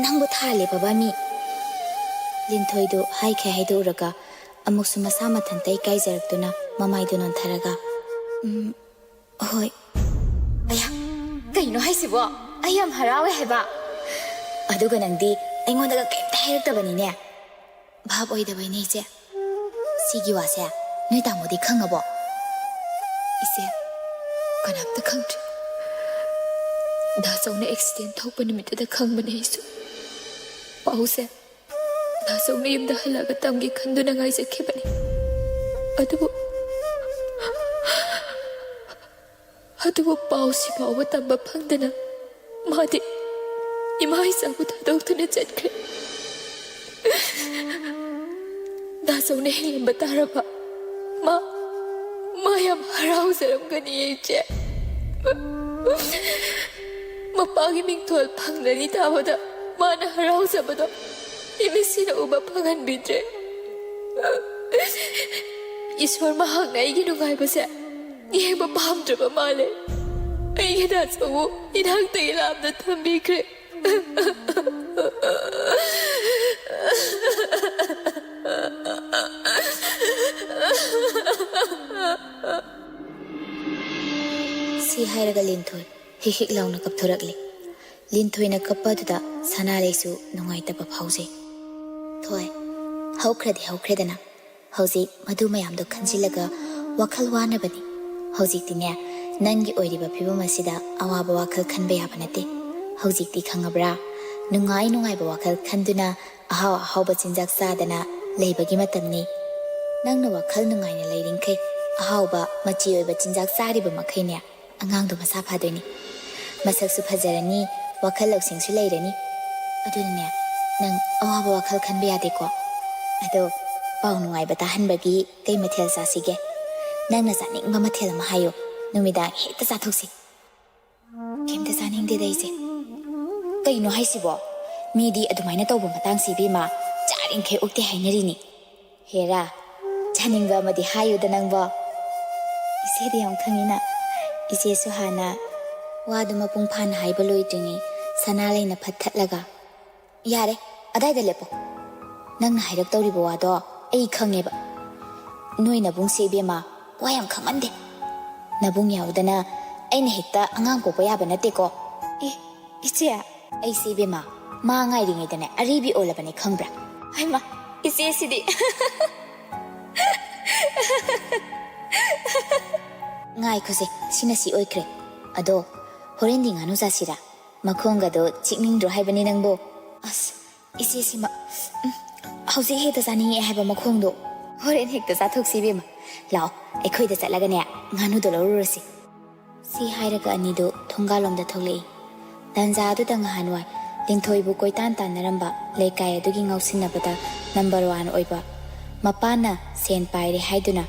ꯅꯪꯕꯨ ꯊꯥꯜꯂꯦ ꯕꯕꯥ ꯃꯤ꯫" ꯂꯤꯟꯊꯣꯏꯗꯨ ꯍꯥꯏꯈ꯭ꯔꯦ ꯍꯥꯏꯗꯣꯛꯎꯔꯒ ꯑꯃꯨꯛꯁꯨ ꯃꯁꯥ ꯃꯊꯟꯇ ꯏꯀꯥꯏꯖꯔꯛꯇꯨꯅ ꯃꯃꯥꯏꯗꯨ ꯅꯣꯟꯊꯔꯒ, "ꯎꯝ, ꯍꯣꯏ꯫" "ꯑꯌꯥ, ꯀꯩꯅꯣ ꯍꯥꯏꯁꯤꯕꯣ? ꯑꯩ ꯌꯥꯝ ꯍꯔꯥꯎꯋꯦ ꯍꯥꯏꯕ꯫ ꯑꯗꯨꯒ ꯅꯪꯗꯤ ꯑꯩꯉꯣꯟꯗꯒ ꯀꯩꯝꯇ ꯍꯥꯏꯔꯛꯇꯕꯅꯤꯅꯦ꯫" "ꯚꯥꯞ ꯑꯣꯏꯗꯕꯩꯅꯦ ꯏꯆꯦ꯫ ꯁꯤꯒꯤ ꯋꯥꯁꯦ ꯅꯣꯏ ꯇꯥꯃꯣꯗꯤ ꯈꯪꯉꯕꯣ?" "ꯏꯆꯦ, ꯀꯅꯥꯝꯇ ꯈꯪꯗ꯭ꯔꯤ꯫ ꯗꯥ ꯆꯧꯅ ꯑꯦꯛꯁꯤꯗꯦꯟ ꯊꯣꯛꯄ ꯅꯨꯃꯤꯠꯇꯨꯗ ꯈꯪꯕꯅꯦ ꯑꯩꯁꯨ꯫ ꯄꯥꯎꯁꯦ ꯗꯥ ꯆꯧꯅ ꯌꯨꯝꯗ ꯍꯜꯂꯛꯑꯒ ꯇꯝꯒꯦ ꯈꯟꯗꯨꯅ ꯉꯥꯏꯖꯈꯤꯕꯅꯤ꯫ ꯑꯗꯨꯕꯨ, ꯑꯗꯨꯕꯨ ꯄꯥꯎꯁꯤ ꯐꯥꯎꯕ ꯇꯝꯕ ꯐꯪꯗꯅ ꯃꯥꯗꯤ ꯏꯃꯥ ꯏꯆꯥꯕꯨ ꯊꯥꯗꯣꯛꯇꯨꯅ ꯆꯠꯈ꯭ꯔꯦ꯫ ꯗꯥ ꯆꯧꯅ ꯍꯤꯡꯂꯝꯕ ꯇꯥꯔꯕ ꯃꯥ, ꯃꯥ ꯌꯥꯝ ꯍꯔꯥꯎꯖꯔꯝꯒꯅꯤ ꯏꯆꯦ꯫ ꯃꯄꯥꯒꯤ ꯃꯤꯡꯊꯣꯜ ꯐꯪꯂꯅꯤ ꯇꯥꯕꯗ ꯃꯥꯅ ꯍꯔꯥꯎꯖꯕꯗꯣ ꯏꯃꯤꯠꯁꯤꯅ ꯎꯕ ꯐꯪꯍꯟꯕꯤꯗ꯭ꯔꯦ꯫ ꯏꯁꯣꯔ ꯃꯍꯥꯛꯅ ꯑꯩꯒꯤ ꯅꯨꯡꯉꯥꯏꯕꯁꯦ ꯌꯦꯡꯕ ꯄꯥꯝꯗ꯭ꯔꯕ ꯃꯥꯜꯂꯦ꯫ ꯑꯩꯒꯤ ꯗꯥ ꯆꯧꯕꯨ ꯏꯅꯥꯛꯇꯒꯤ ꯂꯥꯞꯅ ꯊꯝꯕꯤꯈ꯭ꯔꯦ꯫" ꯁꯤ ꯍꯥꯏꯔꯒ ꯂꯤꯟꯊꯣꯏ ꯍꯤꯛ ꯍꯤꯛ ꯂꯥꯎꯅ ꯀꯞꯊꯣꯔꯛꯂꯤ꯫ ꯂꯤꯟꯊꯣꯏꯅ ꯀꯞꯄ ꯑꯗꯨꯗ ꯁꯅꯥꯔꯩꯁꯨ ꯅꯨꯡꯉꯥꯏꯇꯕ ꯐꯥꯎꯖꯩ꯫ ꯊꯣꯏ, ꯍꯧꯈ꯭ꯔꯗꯤ ꯍꯧꯈ꯭ꯔꯦꯗꯅ, ꯍꯧꯖꯤꯛ ꯃꯗꯨ ꯃꯌꯥꯝꯗꯣ ꯈꯟꯖꯤꯜꯂꯒ ꯋꯥꯈꯜ ꯋꯥꯅꯕꯅꯤ꯫ ꯍꯧꯖꯤꯛꯇꯤꯅꯦ, ꯅꯪꯒꯤ ꯑꯣꯏꯔꯤꯕ ꯐꯤꯕꯝ ꯑꯁꯤꯗ ꯑꯋꯥꯕ ꯋꯥꯈꯜ ꯈꯟꯕ ꯌꯥꯕ ꯅꯠꯇꯦ꯫ ꯍꯧꯖꯤꯛꯇꯤ ꯈꯪꯉꯕ꯭ꯔꯥ? ꯅꯨꯡꯉꯥꯏ ꯅꯨꯡꯉꯥꯏꯕ ꯋꯥꯈꯜ ꯈꯟꯗꯨꯅ, ꯑꯍꯥꯎ ꯑꯍꯥꯎꯕ ꯆꯤꯟꯖꯥꯛ ꯆꯥꯗꯅ ꯂꯩꯕꯒꯤ ꯃꯇꯝꯅꯤ꯫ ꯅꯪꯅ ꯋꯥꯈꯜ ꯅꯨꯡꯉꯥꯏꯅ ꯂꯩꯔꯤꯡꯈꯩ, ꯑꯍꯥꯎꯕ ꯃꯆꯤ ꯑꯣꯏꯕ ꯆꯤꯟꯖꯥꯛ ꯆꯥꯔꯤꯕ ꯃꯈꯩꯅꯦ, ꯑꯉꯥꯡꯗꯣ ꯃꯁꯥ ꯐꯗꯣꯏꯅꯤ꯫ ꯃꯁꯛꯁꯨ ꯐꯖꯔꯅꯤ, ꯋꯥꯈꯜ ꯂꯧꯁꯤꯡꯁꯨ ꯂꯩꯔꯅꯤ꯫ ꯑꯗꯨꯅꯅꯦ, ꯅꯪ ꯑꯋꯥꯕ ꯋꯥꯈꯜ ꯈꯟꯕ ꯌꯥꯗꯦꯀꯣ꯫ ꯑꯗꯣ, ꯄꯥꯎ ꯅꯨꯡꯉꯥꯏꯕ ꯇꯥꯍꯟꯕꯒꯤ ꯀꯩ ꯃꯊꯦꯜ ꯆꯥꯁꯤꯒꯦ? ꯅꯪꯅ ꯆꯥꯅꯤꯡꯕ ꯃꯊꯦꯜ ꯑꯃ ꯍꯥꯏꯌꯨ, ꯅꯨꯃꯤꯗꯥꯡ ꯍꯦꯛꯇ ꯆꯥꯊꯣꯛꯁꯤ꯫ ꯀꯩꯝꯇ ꯆꯥꯅꯤꯡꯗꯦꯗ ꯑꯩꯁꯦ꯫ ꯀꯩꯅꯣ ꯍꯥꯏꯁꯤꯕꯣ? ꯃꯤꯗꯤ ꯑꯗꯨꯃꯥꯏꯅ ꯇꯧꯕ ꯃꯇꯥꯡꯁꯤ, ꯏꯕꯦꯝꯃ, ꯆꯥꯔꯤꯡꯈꯩ ꯑꯣꯛꯇꯦ ꯍꯥꯏꯅꯔꯤꯅꯤ꯫ ꯍꯦꯔꯥ, ꯆꯥꯅꯤꯡꯕ ꯑꯃꯗꯤ ꯍꯥꯏꯌꯨꯗ ꯅꯪꯕꯣ꯫ ꯏꯆꯦꯗꯤ ꯌꯥꯝ ꯈꯪꯉꯤꯅ꯫ ꯏꯆꯦꯁꯨ ꯍꯥꯟꯅ ꯋꯥꯗꯨ ꯃꯄꯨꯡ ꯐꯥꯅ ꯍꯥꯏꯕ ꯂꯣꯏꯗ꯭ꯔꯤꯉꯩ ꯁꯅꯥꯂꯩꯅ ꯐꯠ ꯊꯠꯂꯒ, "ꯌꯥꯔꯦ, ꯑꯗꯥꯏꯗ ꯂꯦꯞꯄꯣ꯫ ꯅꯪꯅ ꯍꯥꯏꯔꯛꯇꯧꯔꯤꯕ ꯋꯥꯗꯣ ꯑꯩ ꯈꯪꯉꯦꯕ꯫ ꯅꯣꯏ ꯅꯕꯨꯡꯁꯦ, ꯏꯕꯦꯝꯃ, ꯋꯥ ꯌꯥꯝ ꯈꯪꯃꯟꯗꯦ꯫ ꯅꯕꯨꯡ ꯌꯥꯎꯗꯅ ꯑꯩꯅ ꯍꯦꯛꯇ ꯑꯉꯥꯡ ꯄꯣꯛꯄ ꯌꯥꯕ ꯅꯠꯇꯦꯀꯣ꯫" "ꯑꯦ, ꯏꯆꯦ!" "ꯑꯩꯁꯦ, ꯏꯕꯦꯝꯃ, ꯃꯥ ꯉꯥꯏꯔꯤꯉꯩꯗꯅꯦ ꯑꯔꯤꯕꯤ ꯑꯣꯜꯂꯕꯅꯦ, ꯈꯪꯕ꯭ꯔꯥ?" "ꯍꯩꯃꯥ, ꯏꯆꯦꯁꯤꯗꯤ!" "ꯉꯥꯏꯈꯣꯁꯦ, ꯁꯤꯅ ꯁꯤ ꯑꯣꯏꯈ꯭ꯔꯦ꯫ ꯑꯗꯣ, ꯍꯣꯔꯦꯟꯗꯤ ꯉꯥꯅꯨ ꯆꯥꯁꯤꯔꯥ? ꯃꯈꯣꯡꯒꯗꯣ ꯆꯤꯛꯅꯤꯡꯗ꯭ꯔꯣ ꯍꯥꯏꯕꯅꯤ ꯅꯪꯕꯣ?" "ꯑꯁ, ꯏꯆꯦꯁꯤꯃ, ꯎꯝ, ꯍꯧꯖꯤꯛ ꯍꯦꯛꯇ ꯆꯥꯅꯤꯡꯉꯦ ꯍꯥꯏꯕ ꯃꯈꯣꯡꯗꯣ꯫ ꯍꯣꯔꯦꯟ ꯍꯦꯛꯇ ꯆꯥꯊꯣꯛꯁꯤ, ꯏꯕꯦꯝꯃ꯫ ꯂꯥꯛꯑꯣ, ꯑꯩꯈꯣꯏꯗ ꯆꯠꯂꯒꯅꯦ, ꯉꯥꯅꯨꯗꯣ ꯂꯧꯔꯨꯔꯁꯤ꯫" ꯁꯤ ꯍꯥꯏꯔꯒ ꯑꯅꯤꯗꯨ ꯊꯣꯡꯒꯥꯜꯂꯣꯝꯗ ꯊꯣꯛꯂꯛꯏ꯫ ꯇꯥꯟꯖꯥ ꯑꯗꯨꯗ ꯉꯍꯥꯟꯋꯥꯏ ꯂꯤꯟꯊꯣꯏꯕꯨ ꯀꯣꯏꯇꯥꯟ ꯇꯥꯟꯅꯔꯝꯕ ꯂꯩꯀꯥꯏ ꯑꯗꯨꯒꯤ ꯉꯥꯎꯁꯤꯟꯅꯕꯗ ꯅꯝꯕꯔ ꯋꯥꯟ ꯑꯣꯏꯕ, ꯃꯄꯥꯅ ꯁꯦꯟ ꯄꯥꯏꯔꯦ ꯍꯥꯏꯗꯨꯅ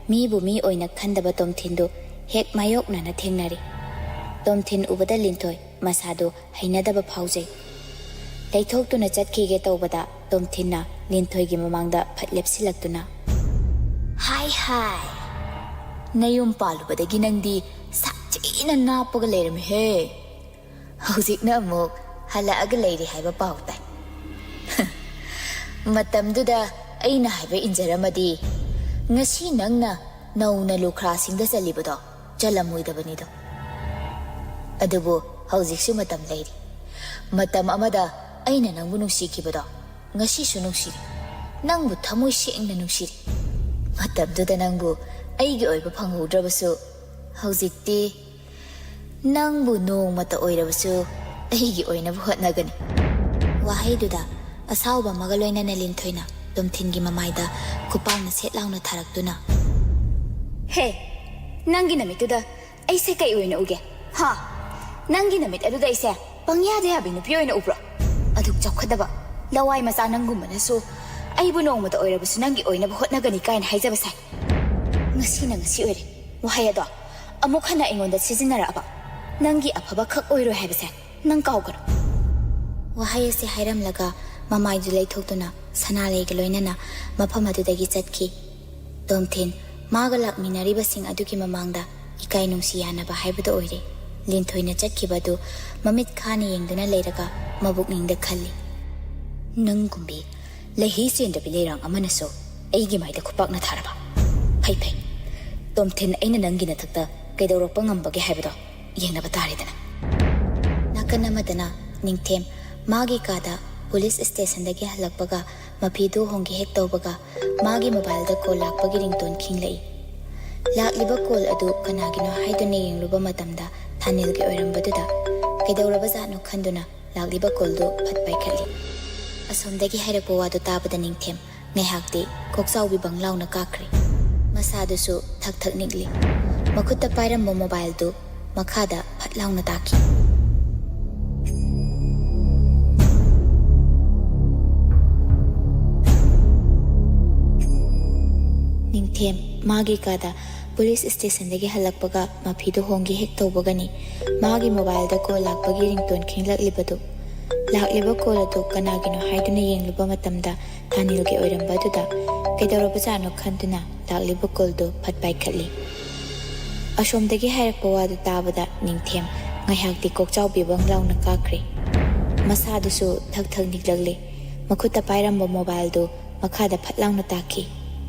ꯃꯤꯕꯨ ꯃꯤ ꯑꯣꯏꯅ ꯈꯟꯗꯕ ꯇꯣꯝꯊꯤꯟꯗꯨ ꯍꯦꯛ ꯃꯥꯌꯣꯛꯅꯅ ꯊꯦꯡꯅꯔꯦ꯫ ꯇꯣꯝꯊꯤꯟ ꯎꯕꯗ ꯂꯤꯟꯊꯣꯏ ꯃꯁꯥꯗꯨ ꯍꯩꯅꯗꯕ ꯐꯥꯎꯖꯩ꯫ ꯂꯩꯊꯣꯛꯇꯨꯅ ꯆꯠꯈꯤꯒꯦ ꯇꯧꯕꯗ ꯇꯣꯝꯊꯤꯟꯅ ꯂꯤꯟꯊꯣꯏꯒꯤ ꯃꯃꯥꯡꯗ ꯐꯠ ꯂꯦꯞꯁꯤꯜꯂꯛꯇꯨꯅ, "ꯍꯥꯏ ꯍꯥꯏ, ꯅꯌꯨꯝ ꯄꯥꯜꯂꯨꯕꯗꯒꯤ ꯅꯪꯗꯤ ꯁꯥꯊꯤꯅ ꯅꯥꯞꯄꯒ ꯂꯩꯔꯝꯃꯤꯍꯦ꯫ ꯍꯧꯖꯤꯛꯅ ꯑꯃꯨꯛ ꯍꯜꯂꯛꯑꯒ ꯂꯩꯔꯦ ꯍꯥꯏꯕ ꯄꯥꯎ ꯇꯥꯏ꯫ ꯃꯇꯝꯗꯨꯗ ꯑꯩꯅ ꯍꯥꯏꯕ ꯏꯟꯖꯔꯝꯃꯗꯤ, ꯉꯁꯤ ꯅꯪꯅ ꯅꯧꯅ ꯂꯨꯈ꯭ꯔꯥꯁꯤꯡꯗ ꯆꯜꯂꯤꯕꯗꯣ ꯆꯜꯂꯝꯃꯣꯏꯗꯕꯅꯤꯗꯣ꯫ ꯑꯗꯨꯕꯨ ꯍꯧꯖꯤꯛꯁꯨ ꯃꯇꯝ ꯂꯩꯔꯤ꯫ ꯃꯇꯝ ꯑꯃꯗ ꯑꯩꯅ ꯅꯪꯕꯨ ꯅꯨꯡꯁꯤꯈꯤꯕꯗꯣ ꯉꯁꯤꯁꯨ ꯅꯨꯡꯁꯤꯔꯤ꯫ ꯅꯪꯕꯨ ꯊꯃꯣꯏ ꯁꯦꯡꯅ ꯅꯨꯡꯁꯤꯔꯤ꯫ ꯃꯇꯝꯗꯨꯗ ꯅꯪꯕꯨ ꯑꯩꯒꯤ ꯑꯣꯏꯕ ꯐꯪꯍꯧꯗ꯭ꯔꯕꯁꯨ, ꯍꯧꯖꯤꯛꯇꯤ ꯅꯪꯕꯨ ꯅꯣꯡꯃꯇ ꯑꯣꯏꯔꯕꯁꯨ ꯑꯩꯒꯤ ꯑꯣꯏꯅꯕ ꯍꯣꯠꯅꯒꯅꯤ꯫ ꯋꯥꯍꯩꯗꯨꯗ ꯑꯁꯥꯎꯕ ꯑꯃꯒ ꯂꯣꯏꯅꯅ ꯂꯤꯟꯊꯣꯏꯅ ꯇꯣꯝꯊꯤꯟꯒꯤ ꯃꯃꯥꯏꯗ ꯈꯨꯄꯥꯛꯅ ꯁꯦꯠ ꯂꯥꯎꯅ ꯊꯥꯔꯛꯇꯨꯅ, "ꯍꯦ, ꯅꯪꯒꯤ ꯅꯃꯤꯠꯇꯨꯗ ꯑꯩꯁꯦ ꯀꯩ ꯑꯣꯏꯅ ꯎꯒꯦ? ꯍꯥ? ꯅꯪꯒꯤ ꯅꯃꯤꯠ ꯑꯗꯨꯗ ꯑꯩꯁꯦ ꯄꯪꯌꯥꯗ ꯌꯥꯕꯤ ꯅꯨꯄꯤ ꯑꯣꯏꯅ ꯎꯕ꯭ꯔꯣ? ꯑꯗꯨꯛ ꯆꯥꯎꯈꯠꯇꯕ ꯂꯋꯥꯏ ꯃꯆꯥ ꯅꯪꯒꯨꯝꯕꯅꯁꯨ ꯑꯩꯕꯨ ꯅꯣꯡꯃꯇ ꯑꯣꯏꯔꯕꯁꯨ ꯅꯪꯒꯤ ꯑꯣꯏꯅꯕ ꯍꯣꯠꯅꯒꯅꯤ ꯀꯥꯏꯅ ꯍꯥꯏꯖꯕ ꯁꯥꯏ꯫ ꯉꯁꯤꯅ ꯉꯁꯤ ꯑꯣꯏꯔꯦ꯫ ꯋꯥꯍꯩ ꯑꯗꯣ ꯑꯃꯨꯛ ꯍꯟꯅ ꯑꯩꯉꯣꯟꯗ ꯁꯤꯖꯤꯟꯅꯔꯛꯑꯕ ꯅꯪꯒꯤ ꯑꯐꯕ ꯈꯛ ꯑꯣꯏꯔꯣꯏ ꯍꯥꯏꯕꯁꯦ ꯅꯪ ꯀꯥꯎꯒꯅꯨ꯫" ꯋꯥꯍꯩ ꯑꯁꯤ ꯍꯥꯏꯔꯝꯂꯒ ꯃꯃꯥꯏꯗꯨ ꯂꯩꯊꯣꯛꯇꯨꯅ ꯁꯅꯥꯂꯩꯒ ꯂꯣꯏꯅꯅ ꯃꯐꯝ ꯑꯗꯨꯗꯒꯤ ꯆꯠꯈꯤ꯫ ꯇꯣꯝꯊꯤꯟ ꯃꯥꯒ ꯂꯥꯛꯃꯤꯟꯅꯔꯤꯕꯁꯤꯡ ꯑꯗꯨꯒꯤ ꯃꯃꯥꯡꯗ ꯏꯀꯥꯏ ꯅꯨꯡꯁꯤ ꯌꯥꯅꯕ ꯍꯥꯏꯕꯗꯨ ꯑꯣꯏꯔꯦ꯫ ꯂꯤꯟꯊꯣꯏꯅ ꯆꯠꯈꯤꯕ ꯑꯗꯨ ꯃꯃꯤꯠ ꯈꯥꯅ ꯌꯦꯡꯗꯨꯅ ꯂꯩꯔꯒ ꯃꯕꯨꯛꯅꯤꯡꯗ ꯈꯜꯂꯤ, "ꯅꯪꯒꯨꯝꯕꯤ ꯂꯩꯍꯤ ꯆꯦꯟꯗꯕꯤ ꯂꯩꯔꯥꯡ ꯑꯃꯅꯁꯨ ꯑꯩꯒꯤ ꯃꯥꯏꯗ ꯈꯨꯄꯥꯛꯅ ꯊꯥꯔꯕ? ꯐꯩ ꯐꯩ, ꯇꯣꯝꯊꯤꯟ, ꯑꯩꯅ ꯅꯪꯒꯤ ꯅꯊꯛꯇ ꯀꯩꯗꯧꯔꯛꯄ ꯉꯝꯕꯒꯦ ꯍꯥꯏꯕꯗꯣ ꯌꯦꯡꯅꯕ ꯇꯥꯔꯦꯗꯅ꯫" ꯅꯥꯀꯟ ꯑꯃꯗꯅ ꯅꯤꯡꯊꯦꯝ ꯃꯥꯒꯤ ꯀꯥꯗ ꯄꯨꯂꯤꯁ ꯁ꯭ꯇꯦꯁꯟꯗꯒꯤ ꯍꯜꯂꯛꯄꯒ ꯃꯐꯤꯗꯨ ꯍꯣꯡꯒꯦ ꯍꯦꯛ ꯇꯧꯕꯒ ꯃꯥꯒꯤ ꯃꯣꯕꯥꯏꯜꯗ ꯀꯣꯜ ꯂꯥꯛꯄꯒꯤ ꯔꯤꯡꯇꯣꯟ ꯈꯤꯡꯂꯛꯏ꯫ ꯂꯥꯛꯂꯤꯕ ꯀꯣꯜ ꯑꯗꯨ ꯀꯅꯥꯒꯤꯅꯣ ꯍꯥꯏꯗꯨꯅ ꯌꯦꯡꯂꯨꯕ ꯃꯇꯝꯗ ꯊꯥꯅꯤꯜꯒꯤ ꯑꯣꯏꯔꯝꯕꯗꯨꯗ ꯀꯩꯗꯧꯔꯕꯖꯥꯠꯅꯣ ꯈꯟꯗꯨꯅ ꯂꯥꯛꯂꯤꯕ ꯀꯣꯜꯗꯨ ꯐꯠ ꯄꯥꯏꯈꯠꯂꯤ꯫ ꯑꯁꯣꯝꯗꯒꯤ ꯍꯥꯏꯔꯛꯄ ꯋꯥꯗꯨ ꯇꯥꯕꯗ ꯅꯤꯡꯊꯦꯝ ꯉꯥꯏꯍꯥꯛꯇꯤ ꯀꯣꯛꯆꯥꯎꯕꯤ ꯕꯪ ꯂꯥꯎꯅ ꯀꯥꯈ꯭ꯔꯦ꯫ ꯃꯁꯥꯗꯨꯁꯨ ꯊꯛ ꯊꯛ ꯅꯤꯛꯂꯤ꯫ ꯃꯈꯨꯠꯇ ꯄꯥꯏꯔꯝꯕ ꯃꯣꯕꯥꯏꯜꯗꯨ ꯃꯈꯥꯗ ꯐꯠ ꯂꯥꯎꯅ ꯇꯥꯈꯤ꯫ ꯅꯤꯡꯊꯦꯝ ꯃꯥꯒꯤ ꯀꯥꯗ ꯄꯨꯂꯤꯁ ꯁ꯭ꯇꯦꯁꯟꯗꯒꯤ ꯍꯜꯂꯛꯄꯒ ꯃꯐꯤꯗꯨ ꯍꯣꯡꯒꯦ ꯍꯦꯛ ꯇꯧꯕꯒꯅꯤ ꯃꯥꯒꯤ ꯃꯣꯕꯥꯏꯜꯗ ꯀꯣꯜ ꯂꯥꯛꯄꯒꯤ ꯔꯤꯡꯇꯣꯟ ꯈꯤꯡꯂꯛꯂꯤꯕꯗꯨ꯫ ꯂꯥꯛꯂꯤꯕ ꯀꯣꯜ ꯑꯗꯨ ꯀꯅꯥꯒꯤꯅꯣ ꯍꯥꯏꯗꯨꯅ ꯌꯦꯡꯂꯨꯕ ꯃꯇꯝꯗ ꯊꯥꯅꯤꯜꯒꯤ ꯑꯣꯏꯔꯝꯕꯗꯨꯗ ꯀꯩꯗꯧꯔꯕꯖꯥꯠꯅꯣ ꯈꯟꯗꯨꯅ ꯂꯥꯛꯂꯤꯕ ꯀꯣꯜꯗꯨ ꯐꯠ ꯄꯥꯏꯈꯠꯂꯤ꯫ ꯑꯁꯣꯝꯗꯒꯤ ꯍꯥꯏꯔꯛꯄ ꯋꯥꯗꯨ ꯇꯥꯕꯗ ꯅꯤꯡꯊꯦꯝ ꯉꯥꯏꯍꯥꯛꯇꯤ ꯀꯣꯛꯆꯥꯎꯕꯤ ꯕꯪ ꯂꯥꯎꯅ ꯀꯥꯈ꯭ꯔꯦ꯫ ꯃꯁꯥꯗꯨꯁꯨ ꯊꯛ ꯊꯛ ꯅꯤꯛꯂꯛꯂꯦ꯫ ꯃꯈꯨꯠꯇ ꯄꯥꯏꯔꯝꯕ ꯃꯣꯕꯥꯏꯜꯗꯨ ꯃꯈꯥꯗ ꯐꯠ ꯂꯥꯎꯅ ꯇꯥꯈꯤ꯫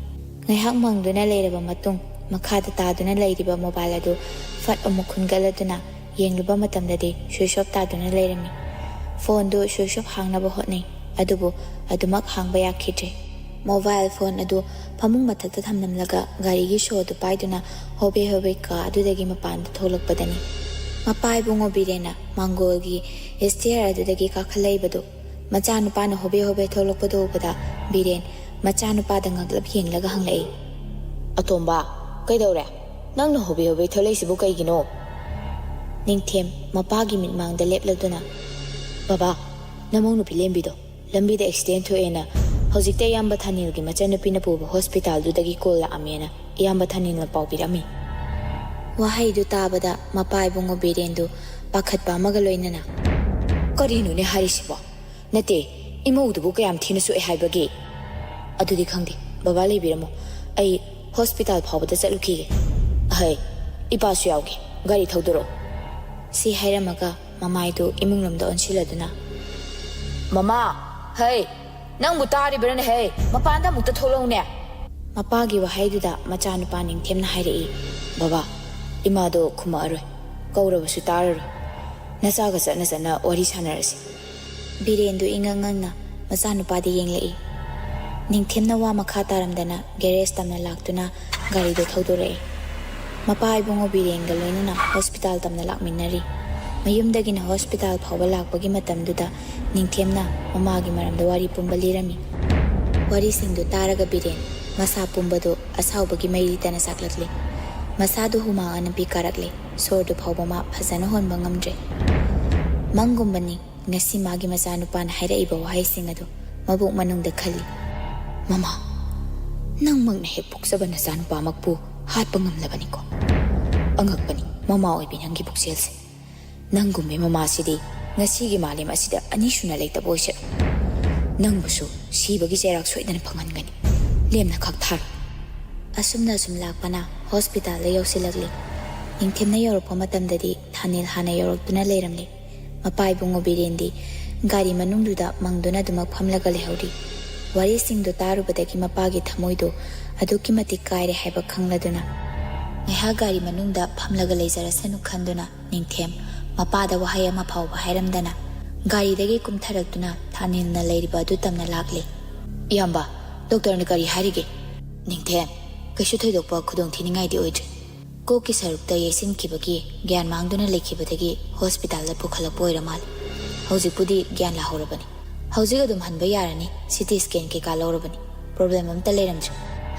ꯉꯥꯏꯍꯥꯛ ꯃꯪꯗꯨꯅ ꯂꯩꯔꯕ ꯃꯇꯨꯡ ꯃꯈꯥꯗ ꯇꯥꯗꯨꯅ ꯂꯩꯔꯤꯕ ꯃꯣꯕꯥꯏꯜ ꯑꯗꯨ ꯐꯠ ꯑꯃꯨꯛ ꯈꯨꯟꯒꯠꯂꯗꯨꯅ ꯌꯦꯡꯂꯨꯕ ꯃꯇꯝꯗꯗꯤ ꯁ꯭ꯋꯤꯆ ꯑꯣꯐ ꯇꯥꯗꯨꯅ ꯂꯩꯔꯝꯃꯤ꯫ ꯐꯣꯟꯗꯨ ꯁ꯭ꯋꯤꯆ ꯑꯣꯐ ꯍꯥꯡꯅꯕ ꯍꯣꯠꯅꯩ, ꯑꯗꯨꯕꯨ ꯑꯗꯨꯃꯛ ꯍꯥꯡꯕ ꯌꯥꯈꯤꯗ꯭ꯔꯦ꯫ ꯃꯣꯕꯥꯏꯜ ꯐꯣꯟ ꯑꯗꯨ ꯐꯃꯨꯡ ꯃꯊꯛꯇ ꯊꯝꯂꯝꯂꯒ ꯒꯥꯔꯤꯒꯤ ꯁꯣꯗꯨ ꯄꯥꯏꯗꯨꯅ ꯍꯣꯕꯦ ꯍꯣꯕꯦ ꯀꯥ ꯑꯗꯨꯗꯒꯤ ꯃꯄꯥꯟꯗ ꯊꯣꯛꯂꯛꯄꯗꯅꯤ꯫ ꯃꯄꯥ ꯏꯕꯨꯡꯉꯣ ꯕꯤꯔꯦꯟꯅ ꯃꯥꯡꯒꯣꯜꯒꯤ ꯁ꯭ꯇꯦꯌꯔ ꯑꯗꯨꯗꯒꯤ ꯀꯥꯈꯠꯂꯛꯏꯕꯗꯨ ꯃꯆꯥꯅꯨꯄꯥꯅ ꯍꯣꯕꯦ ꯍꯣꯕꯦ ꯊꯣꯛꯂꯛꯄꯗꯨ ꯎꯕꯗ ꯕꯤꯔꯦꯟ ꯃꯆꯥꯅꯨꯄꯥꯗ ꯉꯛꯂꯞ ꯌꯦꯡꯂꯒ ꯍꯪꯂꯛꯏ, "ꯑꯇꯣꯝꯕ, ꯀꯩꯗꯧꯔꯦ? ꯅꯪꯅ ꯍꯣꯕꯦ ꯍꯣꯕꯦ ꯊꯣꯛꯂꯛꯏꯁꯤꯕꯨ ꯀꯩꯒꯤꯅꯣ?" ꯅꯤꯡꯊꯦꯝ ꯃꯄꯥꯒꯤ ꯃꯤꯠꯃꯥꯡꯗ ꯂꯦꯞꯂꯗꯨꯅ, "ꯕꯕꯥ, ꯅꯃꯧ ꯅꯨꯄꯤ ꯂꯦꯝꯕꯤꯗꯣ ꯂꯝꯕꯤꯗ ꯑꯦꯛꯁꯤꯗꯦꯟ ꯊꯣꯛꯑꯦꯅ ꯍꯧꯖꯤꯛꯇ ꯏꯌꯥꯝꯕ ꯊꯥꯅꯤꯜꯒꯤ ꯃꯆꯟꯅꯨꯄꯤꯅ ꯄꯨꯕ ꯍꯣꯁꯄꯤꯇꯥꯜꯗꯨꯗꯒꯤ ꯀꯣꯜ ꯂꯥꯛꯑꯝꯃꯦꯅ ꯏꯌꯥꯝꯕ ꯊꯥꯅꯤꯜꯅ ꯄꯥꯎ ꯄꯤꯔꯛꯑꯝꯃꯤ꯫" ꯋꯥꯍꯩꯗꯨ ꯇꯥꯕꯗ ꯃꯄꯥ ꯏꯕꯨꯡꯉꯣ ꯕꯤꯔꯦꯟꯗꯨ ꯄꯥꯈꯠꯄ ꯑꯃꯒ ꯂꯣꯏꯅꯅ, "ꯀꯔꯤꯅꯣꯅꯦ ꯍꯥꯏꯔꯤꯁꯤꯕꯣ? ꯅꯠꯇꯦ, ꯏꯃꯧꯗꯨꯕꯨ ꯀꯌꯥꯝ ꯊꯤꯅ ꯁꯣꯛꯑꯦ ꯍꯥꯏꯕꯒꯦ?" "ꯑꯗꯨꯗꯤ ꯈꯪꯗꯦ꯫ ꯕꯕꯥ ꯂꯩꯕꯤꯔꯝꯃꯣ, ꯑꯩ ꯍꯣꯁꯄꯤꯇꯥꯜ ꯐꯥꯎꯕꯗ ꯆꯠꯂꯨꯈꯤꯒꯦ꯫ ꯑꯍꯩ, ꯏꯄꯥꯁꯨ ꯌꯥꯎꯒꯦ, ꯒꯥꯔꯤ ꯊꯧꯗꯣꯔꯛꯑꯣ꯫" ꯁꯤ ꯍꯥꯏꯔꯝꯃꯒ ꯃꯃꯥꯏꯗꯨ ꯏꯃꯨꯡꯂꯣꯝꯗ ꯑꯣꯟꯁꯤꯜꯂꯗꯨꯅ, "ꯃꯃꯥ, ꯍꯩ, ꯅꯪꯕꯨ ꯇꯥꯔꯤꯕ꯭ꯔꯥꯅꯦ? ꯍꯩ, ꯃꯄꯥꯟꯗ ꯑꯃꯨꯛꯇ ꯊꯣꯛꯂꯛꯎꯅꯦ꯫" ꯃꯄꯥꯒꯤ ꯋꯥꯍꯩꯗꯨꯗ ꯃꯆꯥꯅꯨꯄꯥ ꯅꯤꯡꯊꯦꯝꯅ ꯍꯥꯏꯔꯛꯏ, "ꯕꯕꯥ, ꯏꯃꯥꯗꯣ ꯈꯨꯝꯃꯛꯑꯔꯣꯏ, ꯀꯧꯔꯕꯁꯨ ꯇꯥꯔꯔꯣꯏ꯫ ꯅꯆꯥꯒ ꯆꯠꯅ ꯆꯠꯅ ꯋꯥꯔꯤ ꯁꯥꯟꯅꯔꯁꯤ꯫" ꯕꯤꯔꯦꯟꯗꯨ ꯏꯉꯛ ꯉꯛꯅ ꯃꯆꯥꯅꯨꯄꯥꯗ ꯌꯦꯡꯂꯛꯏ꯫ ꯅꯤꯡꯊꯦꯝꯅ ꯋꯥ ꯃꯈꯥ ꯇꯥꯔꯝꯗꯅ ꯒꯦꯔꯦꯖ ꯇꯝꯅ ꯂꯥꯛꯇꯨꯅ ꯒꯥꯔꯤꯗꯨ ꯊꯧꯗꯣꯔꯛꯏ꯫ ꯃꯄꯥ ꯏꯕꯨꯡꯉꯣ ꯕꯤꯔꯦꯟꯒ ꯂꯣꯏꯅꯅ ꯍꯣꯁꯄꯤꯇꯥꯜ ꯇꯝꯅ ꯂꯥꯛꯃꯤꯟꯅꯔꯤ꯫ ꯃꯌꯨꯝꯗꯒꯤꯅ ꯍꯣꯁꯄꯤꯇꯥꯜ ꯐꯥꯎꯕ ꯂꯥꯛꯄꯒꯤ ꯃꯇꯝꯗꯨꯗ ꯅꯤꯡꯊꯦꯝꯅ ꯃꯃꯥꯒꯤ ꯃꯔꯝꯗ ꯋꯥꯔꯤ ꯄꯨꯝꯕ ꯂꯤꯔꯝꯃꯤ꯫ ꯋꯥꯔꯤꯁꯤꯡꯗꯨ ꯇꯥꯔꯒ ꯕꯤꯔꯦꯟ ꯃꯁꯥ ꯄꯨꯝꯕꯗꯨ ꯑꯁꯥꯎꯕꯒꯤ ꯃꯩꯔꯤ ꯇꯅ ꯆꯥꯛꯂꯛꯂꯤ꯫ ꯃꯁꯥꯗꯨ ꯍꯨꯃꯥꯡ ꯑꯅꯞꯄꯤ ꯀꯥꯔꯛꯂꯦ꯫ ꯁꯣꯔꯗꯨ ꯐꯥꯎꯕ ꯃꯥ ꯐꯖꯅ ꯍꯣꯟꯕ ꯉꯝꯗ꯭ꯔꯦ꯫ ꯃꯪꯒꯨꯝꯕꯅꯤ ꯉꯁꯤ ꯃꯥꯒꯤ ꯃꯆꯥꯅꯨꯄꯥꯅ ꯍꯥꯏꯔꯛꯏꯕ ꯋꯥꯍꯩꯁꯤꯡ ꯑꯗꯨ ꯃꯕꯨꯛ ꯃꯅꯨꯡꯗ ꯈꯜꯂꯤ꯫ "ꯃꯃꯥ, ꯅꯪꯃꯛꯅ ꯍꯦꯛ ꯄꯣꯛꯆꯕ ꯅꯆꯥꯅꯨꯄꯥꯃꯛꯄꯨ ꯍꯥꯠꯄ ꯉꯝꯂꯕꯅꯤꯀꯣ꯫ ꯑꯉꯛꯄꯅꯤ ꯃꯃꯥ ꯑꯣꯏꯕꯤ ꯅꯪꯒꯤ ꯄꯨꯛꯆꯦꯜꯁꯦ꯫ ꯅꯪꯒꯨꯝꯕꯤ ꯃꯃꯥꯁꯤꯗꯤ ꯉꯁꯤꯒꯤ ꯃꯥꯂꯦꯝ ꯑꯁꯤꯗ ꯑꯅꯤꯁꯨꯅ ꯂꯩꯇꯕ ꯑꯣꯏꯁꯅꯨ꯫ ꯅꯪꯕꯨꯁꯨ ꯁꯤꯕꯒꯤ ꯆꯩꯔꯥꯛ ꯁꯣꯏꯗꯅ ꯐꯪꯍꯟꯒꯅꯤ꯫ ꯂꯦꯝꯅ ꯈꯛ ꯊꯥꯔꯣ꯫" ꯑꯁꯨꯝꯅ ꯑꯁꯨꯝ ꯂꯥꯛꯄꯅ ꯍꯣꯁꯄꯤꯇꯥꯜꯗ ꯌꯧꯁꯤꯜꯂꯛꯂꯤ꯫ ꯅꯤꯡꯊꯦꯝꯅ ꯌꯧꯔꯛꯄ ꯃꯇꯝꯗꯗꯤ ꯊꯥꯅꯤꯜ ꯍꯥꯟꯅ ꯌꯧꯔꯛꯇꯨꯅ ꯂꯩꯔꯝꯂꯦ꯫ ꯃꯄꯥ ꯏꯕꯨꯡꯉꯣ ꯕꯤꯔꯦꯟꯗꯤ ꯒꯥꯔꯤ ꯃꯅꯨꯡꯗꯨꯗ ꯃꯪꯗꯨꯅ ꯑꯗꯨꯃꯛ ꯐꯝꯂꯒ ꯂꯩꯍꯧꯔꯤ꯫ ꯋꯥꯔꯤꯁꯤꯡꯗꯨ ꯇꯥꯔꯨꯕꯗꯒꯤ ꯃꯄꯥꯒꯤ ꯊꯃꯣꯏꯗꯨ ꯑꯗꯨꯛꯀꯤ ꯃꯇꯤꯛ ꯀꯥꯏꯔꯦ ꯍꯥꯏꯕ ꯈꯪꯂꯗꯨꯅ ꯉꯥꯏꯍꯥꯛ ꯒꯥꯔꯤ ꯃꯅꯨꯡꯗ ꯐꯝꯂꯒ ꯂꯩꯖꯔꯁꯅꯨ ꯈꯟꯗꯨꯅ ꯅꯤꯡꯊꯦꯝ ꯃꯄꯥꯗ ꯋꯥꯍꯩ ꯑꯃ ꯐꯥꯎꯕ ꯍꯥꯏꯔꯝꯗꯅ ꯒꯥꯔꯤꯗꯒꯤ ꯀꯨꯝꯊꯔꯛꯇꯨꯅ ꯊꯥꯅꯤꯜꯅ ꯂꯩꯔꯤꯕ ꯑꯗꯨ ꯇꯝꯅ ꯂꯥꯛꯂꯦ꯫ "ꯏꯌꯥꯝꯕ, ꯗꯣꯛꯇꯔꯅ ꯀꯔꯤ ꯍꯥꯏꯔꯤꯒꯦ?" "ꯅꯤꯡꯊꯦꯝ, ꯀꯩꯁꯨ ꯊꯣꯏꯗꯣꯛꯄ ꯈꯨꯗꯣꯡꯊꯤꯅꯤꯡꯉꯥꯏꯗꯤ ꯑꯣꯏꯗ꯭ꯔꯤ꯫ ꯀꯣꯛꯀꯤ ꯁꯔꯨꯛꯇ ꯌꯩꯁꯤꯟꯈꯤꯕꯒꯤ ꯒ꯭ꯌꯥꯟ ꯃꯥꯡꯗꯨꯅ ꯂꯩꯈꯤꯕꯗꯒꯤ ꯍꯣꯁꯄꯤꯇꯥꯜꯗ ꯄꯨꯈꯠꯂꯛꯄ ꯑꯣꯏꯔ ꯃꯥꯜꯂꯦ꯫ ꯍꯧꯖꯤꯛꯄꯨꯗꯤ ꯒ꯭ꯌꯥꯟ ꯂꯥꯍꯧꯔꯕꯅꯤ꯫ ꯍꯧꯖꯤꯛ ꯑꯗꯨꯝ ꯍꯟꯕ ꯌꯥꯔꯅꯤ꯫ ꯁꯤ ꯇꯤ ꯁ꯭ꯀꯦꯟ ꯀꯩꯀꯥ ꯂꯧꯔꯕꯅꯤ꯫ ꯄ꯭ꯔꯣꯕ꯭ꯂꯦꯝ ꯑꯝꯇ ꯂꯩꯔꯝꯗ꯭ꯔꯦ"꯫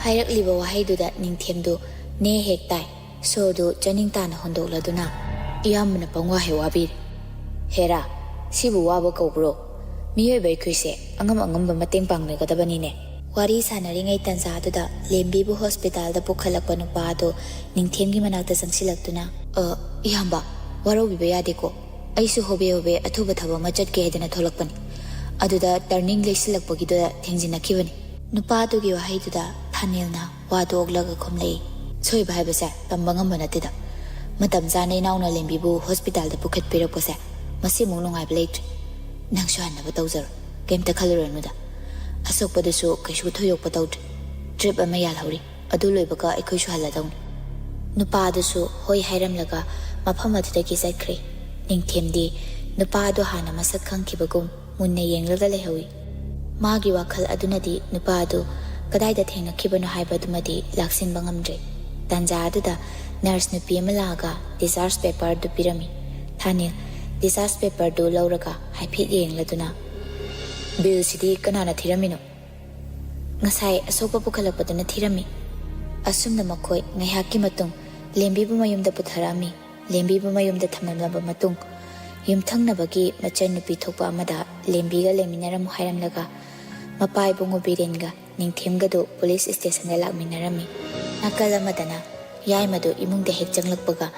ꯍꯥꯏꯔꯛꯂꯤꯕ ꯋꯥꯍꯩꯗꯨꯗ ꯅꯤꯡꯊꯦꯝꯗꯨ ꯅꯦ ꯍꯦꯛ ꯇꯥꯏ꯫ ꯁꯣꯔꯗꯨ ꯆꯥꯅꯤꯡ ꯇꯥꯅ ꯍꯣꯟꯗꯣꯛꯂꯗꯨꯅ, "ꯏꯌꯥꯝꯕꯅ ꯄꯪꯋꯥ ꯍꯦꯛ ꯋꯥꯕꯤꯔꯦ꯫ ꯍꯦꯔꯥ, ꯁꯤꯕꯨ ꯋꯥꯕ ꯀꯧꯕ꯭ꯔꯣ? ꯃꯤꯑꯣꯏꯕ ꯑꯩꯈꯣꯏꯁꯦ ꯑꯉꯝ ꯑꯉꯝꯕ ꯃꯇꯦꯡ ꯄꯥꯡꯅꯒꯗꯕꯅꯤꯅꯦ"꯫ ꯋꯥꯔꯤ ꯁꯥꯟꯅꯔꯤꯉꯩ ꯇꯟꯖꯥꯗꯨꯗ ꯂꯦꯝꯕꯤꯕꯨ ꯍꯣꯁꯄꯤꯇꯥꯜꯗ ꯄꯨꯈꯠꯂꯛꯄ ꯅꯨꯄꯥ ꯑꯗꯨ ꯅꯤꯡꯊꯦꯝꯒꯤ ꯃꯅꯥꯛꯇ ꯆꯪꯁꯤꯜꯂꯛꯇꯨꯅ, "ꯑ, ꯏꯌꯥꯝꯕ, ꯋꯥꯔꯧꯕꯤꯕ ꯌꯥꯗꯦꯀꯣ꯫ ꯑꯩꯁꯨ ꯍꯣꯕꯦ ꯍꯣꯕꯦ ꯑꯊꯨꯕ ꯊꯕꯛ ꯑꯃ ꯆꯠꯀꯦ ꯍꯥꯏꯗꯅ ꯊꯣꯛꯂꯛꯄꯅꯤ꯫ ꯑꯗꯨꯗ ꯇꯔꯅꯤꯡ ꯂꯩꯁꯤꯜꯂꯛꯄꯒꯤꯗꯨꯗ ꯊꯦꯡꯖꯤꯟꯅꯈꯤꯕꯅꯤ"꯫ ꯅꯨꯄꯥ ꯑꯗꯨꯒꯤ ꯋꯥꯍꯩꯗꯨꯗ ꯊꯥꯅꯦꯜꯅ ꯋꯥꯗꯨ ꯑꯣꯛꯂꯒ ꯈꯨꯝꯂꯛꯏ꯫ "ꯁꯣꯏꯕ ꯍꯥꯏꯕꯁꯦ ꯇꯝꯕ ꯉꯝꯕ ꯅꯠꯇꯦꯗ꯫ ꯃꯇꯝ ꯆꯥꯅ ꯏꯅꯥꯎꯅ ꯂꯦꯝꯕꯤꯕꯨ ꯍꯣꯁꯄꯤꯇꯥꯜꯗ ꯄꯨꯈꯠꯄꯤꯔꯛꯄꯁꯦ ꯃꯁꯤꯃꯨꯛ ꯅꯨꯡꯉꯥꯏꯕ ꯂꯩꯇ꯭ꯔꯦ꯫ ꯅꯪꯁꯨ ꯍꯟꯅꯕ ꯇꯧꯖꯔꯣ꯫ ꯀꯩꯝꯇ ꯈꯜꯂꯨꯔꯅꯨꯗ꯫ ꯑꯁꯣꯛꯄꯗꯨꯁꯨ ꯀꯩꯁꯨ ꯊꯣꯏꯗꯣꯛꯄ ꯇꯧꯗ꯭ꯔꯦ꯫ ꯇ꯭ꯔꯤꯞ ꯑꯃ ꯌꯥꯜꯍꯧꯔꯤ꯫ ꯑꯗꯨ ꯂꯣꯏꯕꯒ ꯑꯩꯈꯣꯏꯁꯨ ꯍꯜꯂꯗꯧꯅꯤ"꯫ ꯅꯨꯄꯥ ꯑꯗꯨꯁꯨ ꯍꯣꯏ ꯍꯥꯏꯔꯝꯂꯒ ꯃꯐꯝ ꯑꯗꯨꯗꯒꯤ ꯆꯠꯈ꯭ꯔꯦ꯫ ꯅꯤꯡꯊꯦꯝꯗꯤ ꯅꯨꯄꯥ ꯑꯗꯨ ꯍꯥꯟꯅ ꯃꯁꯛ ꯈꯪꯈꯤꯕꯒꯨꯝ ꯃꯨꯟꯅ ꯌꯦꯡꯂꯒ ꯂꯩꯍꯧꯏ꯫ ꯃꯥꯒꯤ ꯋꯥꯈꯜ ꯑꯗꯨꯅꯗꯤ ꯅꯨꯄꯥ ꯑꯗꯨ ꯀꯗꯥꯏꯗ ꯊꯦꯡꯅꯈꯤꯕꯅꯣ ꯍꯥꯏꯕꯗꯨꯃꯗꯤ ꯂꯥꯛꯁꯤꯟꯕ ꯉꯝꯗ꯭ꯔꯦ꯫ ꯇꯥꯟꯖꯥ ꯑꯗꯨꯗ ꯅꯔꯁ ꯅꯨꯄꯤ ꯑꯃ ꯂꯥꯛꯑꯒ ꯗꯤꯁꯆꯥꯔꯖ ꯄꯦꯄꯔꯗꯨ ꯄꯤꯔꯝꯃꯤ꯫ ꯊꯥꯅꯤꯜ ꯗꯤꯁꯆꯥꯔꯖ ꯄꯦꯄꯔꯗꯨ ꯂꯧꯔꯒ ꯍꯥꯏꯐꯦꯠ ꯌꯦꯡꯂꯗꯨꯅ, "ꯕꯤꯜꯁꯤꯗꯤ ꯀꯅꯥꯅ ꯊꯤꯔꯝꯃꯤꯅꯣ?" "ꯉꯁꯥꯏ ꯑꯁꯣꯛꯄ ꯄꯨꯈꯠꯂꯛꯄꯗꯨꯅ ꯊꯤꯔꯝꯃꯤ"꯫ ꯑꯁꯨꯝꯅ ꯃꯈꯣꯏ ꯉꯥꯏꯍꯥꯛꯀꯤ ꯃꯇꯨꯡ ꯂꯦꯝꯕꯤꯕꯨ ꯃꯌꯨꯝꯗ ꯄꯨꯊꯔꯛꯑꯝꯃꯤ꯫ ꯂꯦꯝꯕꯤꯕꯨ ꯃꯌꯨꯝꯗ ꯊꯝꯂꯝꯂꯕ ꯃꯇꯨꯡ, ꯌꯨꯝꯊꯪꯅꯕꯒꯤ ꯃꯆꯟꯅꯨꯄꯤ ꯊꯣꯛꯄ ꯑꯃꯗ ꯂꯦꯝꯕꯤꯒ ꯂꯩꯃꯤꯟꯅꯔꯝꯃꯨ ꯍꯥꯏꯔꯝꯂꯒ, ꯃꯄꯥ ꯏꯕꯨꯡꯉꯣ ꯕꯤꯔꯦꯟꯒ ꯅꯤꯡꯊꯦꯝꯒꯗꯨ ꯄꯨꯂꯤꯁ ꯁ꯭ꯇꯦꯁꯟꯗ ꯂꯥꯛꯃꯤꯟꯅꯔꯝꯃꯤ꯫ ꯅꯥꯀꯜ ꯑꯃꯗꯅ ꯌꯥꯏꯃꯗꯨ ꯏꯃꯨꯡꯗ ꯍꯦꯛ ꯆꯪꯂꯛꯄꯒ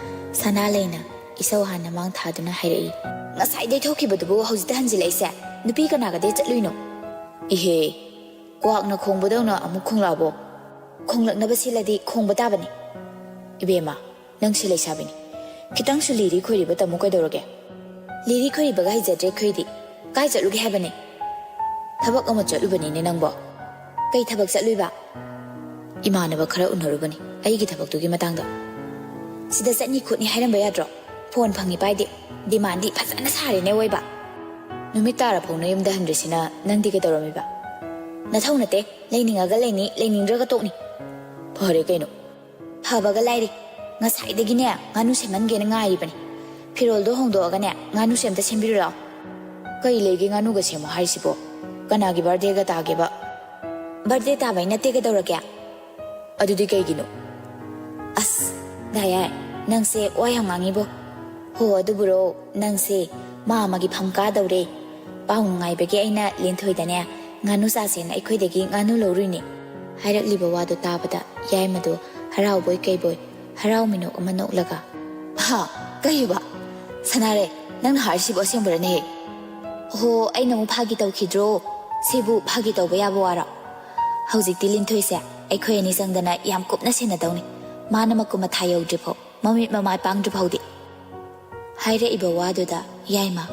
ꯁꯅꯥ ꯂꯩꯅ ꯏꯁꯧ ꯍꯥꯟꯅ ꯃꯥꯡ ꯊꯥꯗꯨꯅ ꯍꯥꯏꯔꯛꯏ, "ꯉꯁꯥꯏꯗꯩ ꯊꯣꯛꯈꯤꯕꯗꯨꯕꯨ ꯍꯧꯖꯤꯛꯇ ꯍꯟꯖꯤꯜꯂꯛꯏꯁꯦ? ꯅꯨꯄꯤ ꯀꯅꯥꯒꯗꯤ ꯆꯠꯂꯨꯏꯅꯣ?" "ꯏꯍꯦ, ꯀ꯭ꯋꯥꯛꯅ ꯈꯣꯡꯕꯗꯧꯅ ꯑꯃꯨꯛ ꯈꯣꯡꯂꯛꯑꯕꯣ? ꯈꯣꯡꯂꯛꯅꯕ ꯁꯤꯜꯂꯗꯤ ꯈꯣꯡꯕ ꯇꯥꯕꯅꯤ"꯫ "ꯏꯕꯦꯝꯃ, ꯅꯪꯁꯤ ꯂꯩꯁꯥꯕꯤꯅꯤ꯫ ꯈꯤꯇꯪꯁꯨ ꯂꯤꯔꯤ ꯈꯣꯏꯔꯤꯕ ꯇꯝꯃꯨ ꯀꯩꯗꯧꯔꯒꯦ?" "ꯂꯤꯔꯤ ꯈꯣꯏꯔꯤꯕꯒ ꯍꯩꯖꯗ꯭ꯔꯦ ꯑꯩꯈꯣꯏꯗꯤ꯫ ꯀꯥꯏ ꯆꯠꯂꯨꯒꯦ ꯍꯥꯏꯕꯅꯦ?" "ꯊꯕꯛ ꯑꯃ ꯆꯠꯂꯨꯕꯅꯤꯅꯦ ꯅꯪꯕꯣ"꯫ "ꯀꯩ ꯊꯕꯛ ꯆꯠꯂꯨꯏꯕ?" "ꯏꯃꯥꯟꯅꯕ ꯈꯔ ꯎꯅꯔꯨꯕꯅꯤ ꯑꯩꯒꯤ ꯊꯕꯛꯇꯨꯒꯤ ꯃꯇꯥꯡꯗ"꯫ "ꯁꯤꯗ ꯆꯠꯅꯤ ꯈꯣꯠꯅꯤ ꯍꯥꯏꯔꯝꯕ ꯌꯥꯗ꯭ꯔꯣ? ꯐꯣꯟ ꯐꯪꯉꯤ ꯄꯥꯏꯗꯦ꯫ ꯗꯤꯃꯥꯟꯗꯤ ꯐꯖꯅ ꯁꯥꯔꯦꯅꯦ ꯑꯣꯏꯕ"꯫ ꯅꯨꯃꯤꯠ ꯇꯥꯔꯐꯥꯎ ꯅꯌꯨꯝꯗ ꯍꯟꯗ꯭ꯔꯤꯁꯤꯅ ꯅꯪꯗꯤ ꯀꯩꯗꯧꯔꯝꯃꯤꯕ? ꯅꯊꯧ ꯅꯠꯇꯦ, ꯂꯩꯅꯤꯡꯉꯒ ꯂꯩꯅꯤ, ꯂꯩꯅꯤꯡꯗ꯭ꯔꯒ ꯇꯣꯛꯅꯤ꯫ ꯐꯔꯦ ꯀꯩꯅꯣ꯫ ꯐꯕꯒ ꯂꯥꯏꯔꯤ, ꯉꯁꯥꯏꯗꯒꯤꯅꯦ ꯉꯥꯅꯨ ꯁꯦꯝꯍꯟꯒꯦꯅ ꯉꯥꯏꯔꯤꯕꯅꯤ꯫ ꯐꯤꯔꯣꯜꯗꯣ ꯍꯣꯡꯗꯣꯛꯑꯒꯅꯦ ꯉꯥꯅꯨꯁꯦ ꯑꯝꯇ ꯁꯦꯝꯕꯤꯔꯨ ꯂꯥꯛꯑꯣ꯫ ꯀꯩ ꯂꯩꯒꯦ ꯉꯥꯅꯨꯒ ꯁꯦꯝꯃꯣ ꯍꯥꯏꯔꯤꯁꯤꯕꯣ? ꯀꯅꯥꯒꯤ ꯕꯥꯔꯗꯦꯒ ꯇꯥꯒꯦꯕ? ꯕꯥꯔꯗꯦ ꯇꯥꯕꯩ ꯅꯠꯇꯦ, ꯀꯩꯗꯧꯔꯒꯦ? ꯑꯗꯨꯗꯤ ꯀꯩꯒꯤꯅꯣ? ꯑꯁ, ꯗꯥꯌꯥꯏ, ꯅꯪꯁꯦ ꯋꯥ ꯌꯥꯝ ꯉꯥꯡꯉꯤꯕꯣ꯫ ꯍꯣ, ꯑꯗꯨꯕꯨꯔꯣ, ꯅꯪꯁꯦ ꯃꯥ ꯑꯃꯒꯤ ꯐꯝ ꯀꯥꯗꯧꯔꯦ꯫ ꯄꯥꯎ ꯅꯨꯡꯉꯥꯏꯕꯒꯤ ꯑꯩꯅ ꯂꯤꯟꯊꯣꯏꯗꯅꯦ ꯉꯥꯅꯨ ꯆꯥꯁꯦꯅ ꯑꯩꯈꯣꯏꯗꯒꯤ ꯉꯥꯅꯨ ꯂꯧꯔꯨꯏꯅꯦ꯫ ꯍꯥꯏꯔꯛꯂꯤꯕ ꯋꯥꯗꯣ ꯇꯥꯕꯗ ꯌꯥꯏꯃꯗꯣ ꯍꯔꯥꯎꯕꯣꯏ ꯀꯩꯕꯣꯏ ꯍꯔꯥꯎ ꯃꯤꯅꯣꯛ ꯑꯃ ꯅꯣꯛꯂꯒ, "ꯍꯥ? ꯀꯩꯕ? ꯁꯅꯥꯔꯦ, ꯅꯪꯅ ꯍꯥꯏꯔꯤꯁꯤꯕꯨ ꯑꯁꯦꯡꯕꯔꯅꯦꯍꯦ?" "ꯍꯣ, ꯑꯩꯅ ꯑꯃꯨꯛ ꯐꯥꯒꯤ ꯇꯧꯈꯤꯗ꯭ꯔꯣ? ꯁꯤꯕꯨ ꯐꯥꯒꯤ ꯇꯧꯕ ꯌꯥꯕ ꯋꯥꯔꯣ?" "ꯍꯧꯖꯤꯛꯇꯤ ꯂꯤꯟꯊꯣꯏꯁꯦ ꯑꯩꯈꯣꯏ ꯑꯅꯤ ꯆꯪꯗꯅ ꯌꯥꯝ ꯀꯨꯞꯅ ꯁꯦꯟꯅꯗꯧꯅꯤ꯫ ꯃꯥꯅ ꯃꯀꯨꯝ ꯃꯊꯥ ꯌꯧꯗ꯭ꯔꯤꯐꯥꯎ, ꯃꯃꯤꯠ ꯃꯃꯥꯏ ꯄꯥꯡꯗ꯭ꯔꯤꯐꯥꯎꯗꯤ꯫" ꯍꯥꯏꯔꯛꯏꯕ ꯋꯥꯗꯨꯗ ꯌꯥꯏꯃ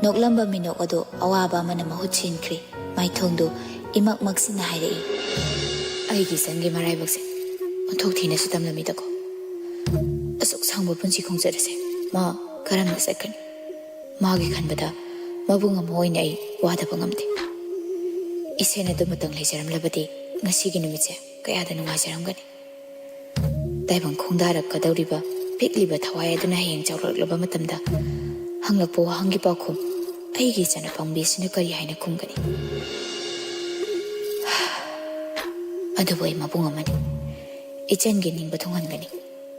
ꯅꯣꯛꯂꯝꯕ ꯃꯤꯅꯣꯛ ꯑꯗꯨ ꯑꯋꯥꯕ ꯑꯃꯅ ꯃꯍꯨꯠ ꯁꯤꯟꯈ꯭ꯔꯦ꯫ ꯃꯥꯏꯊꯣꯡꯗꯨ ꯏꯃꯛ ꯃꯛꯁꯤꯟꯅ ꯍꯥꯏꯔꯛꯏ, "ꯑꯩꯒꯤ ꯏꯆꯟꯒꯤ ꯃꯔꯥꯏꯕꯛꯁꯦ ꯑꯣꯟꯊꯣꯛ ꯊꯤꯅꯁꯨ ꯇꯝꯂꯝꯃꯤꯗꯀꯣ꯫ ꯑꯁꯨꯛ ꯁꯥꯡꯕ ꯄꯨꯟꯁꯤ ꯈꯣꯡꯆꯠ ꯑꯁꯦ ꯃꯥ ꯀꯔꯝꯅ ꯆꯠꯀꯅꯤ? ꯃꯥꯒꯤ ꯈꯟꯕꯗ ꯃꯕꯨꯡ ꯑꯃ ꯑꯣꯏꯅ ꯑꯩ ꯋꯥꯗꯕ ꯉꯝꯗꯦ꯫ ꯏꯆꯦꯅ ꯑꯗꯨꯃꯇꯪ ꯂꯩꯖꯔꯝꯂꯕꯗꯤ ꯉꯁꯤꯒꯤ ꯅꯨꯃꯤꯠꯁꯦ ꯀꯌꯥꯗ ꯅꯨꯡꯉꯥꯏꯖꯔꯝꯒꯅꯤ꯫" ꯇꯥꯏꯕꯪ ꯈꯣꯡꯗꯥꯔꯛꯀꯗꯧꯔꯤꯕ ꯄꯤꯛꯂꯤꯕ ꯊꯋꯥꯏ ꯑꯗꯨꯅ ꯍꯌꯦꯡ ꯆꯥꯎꯔꯛꯂꯕ ꯃꯇꯝꯗ ꯍꯪꯂꯛꯄ ꯋꯥꯍꯪꯒꯤ ꯄꯥꯎꯈꯨꯝ ꯑꯩꯒꯤ ꯏꯆꯥꯅ ꯄꯥꯝꯕꯤꯁꯤꯅ ꯀꯔꯤ ꯍꯥꯏꯅ ꯈꯨꯝꯒꯅꯤ? ꯑꯗꯨꯕꯨ ꯑꯩ ꯃꯕꯨꯡ ꯑꯃꯅꯤ꯫ ꯏꯆꯟꯒꯤ ꯅꯤꯡꯕ ꯊꯨꯡꯍꯟꯒꯅꯤ꯫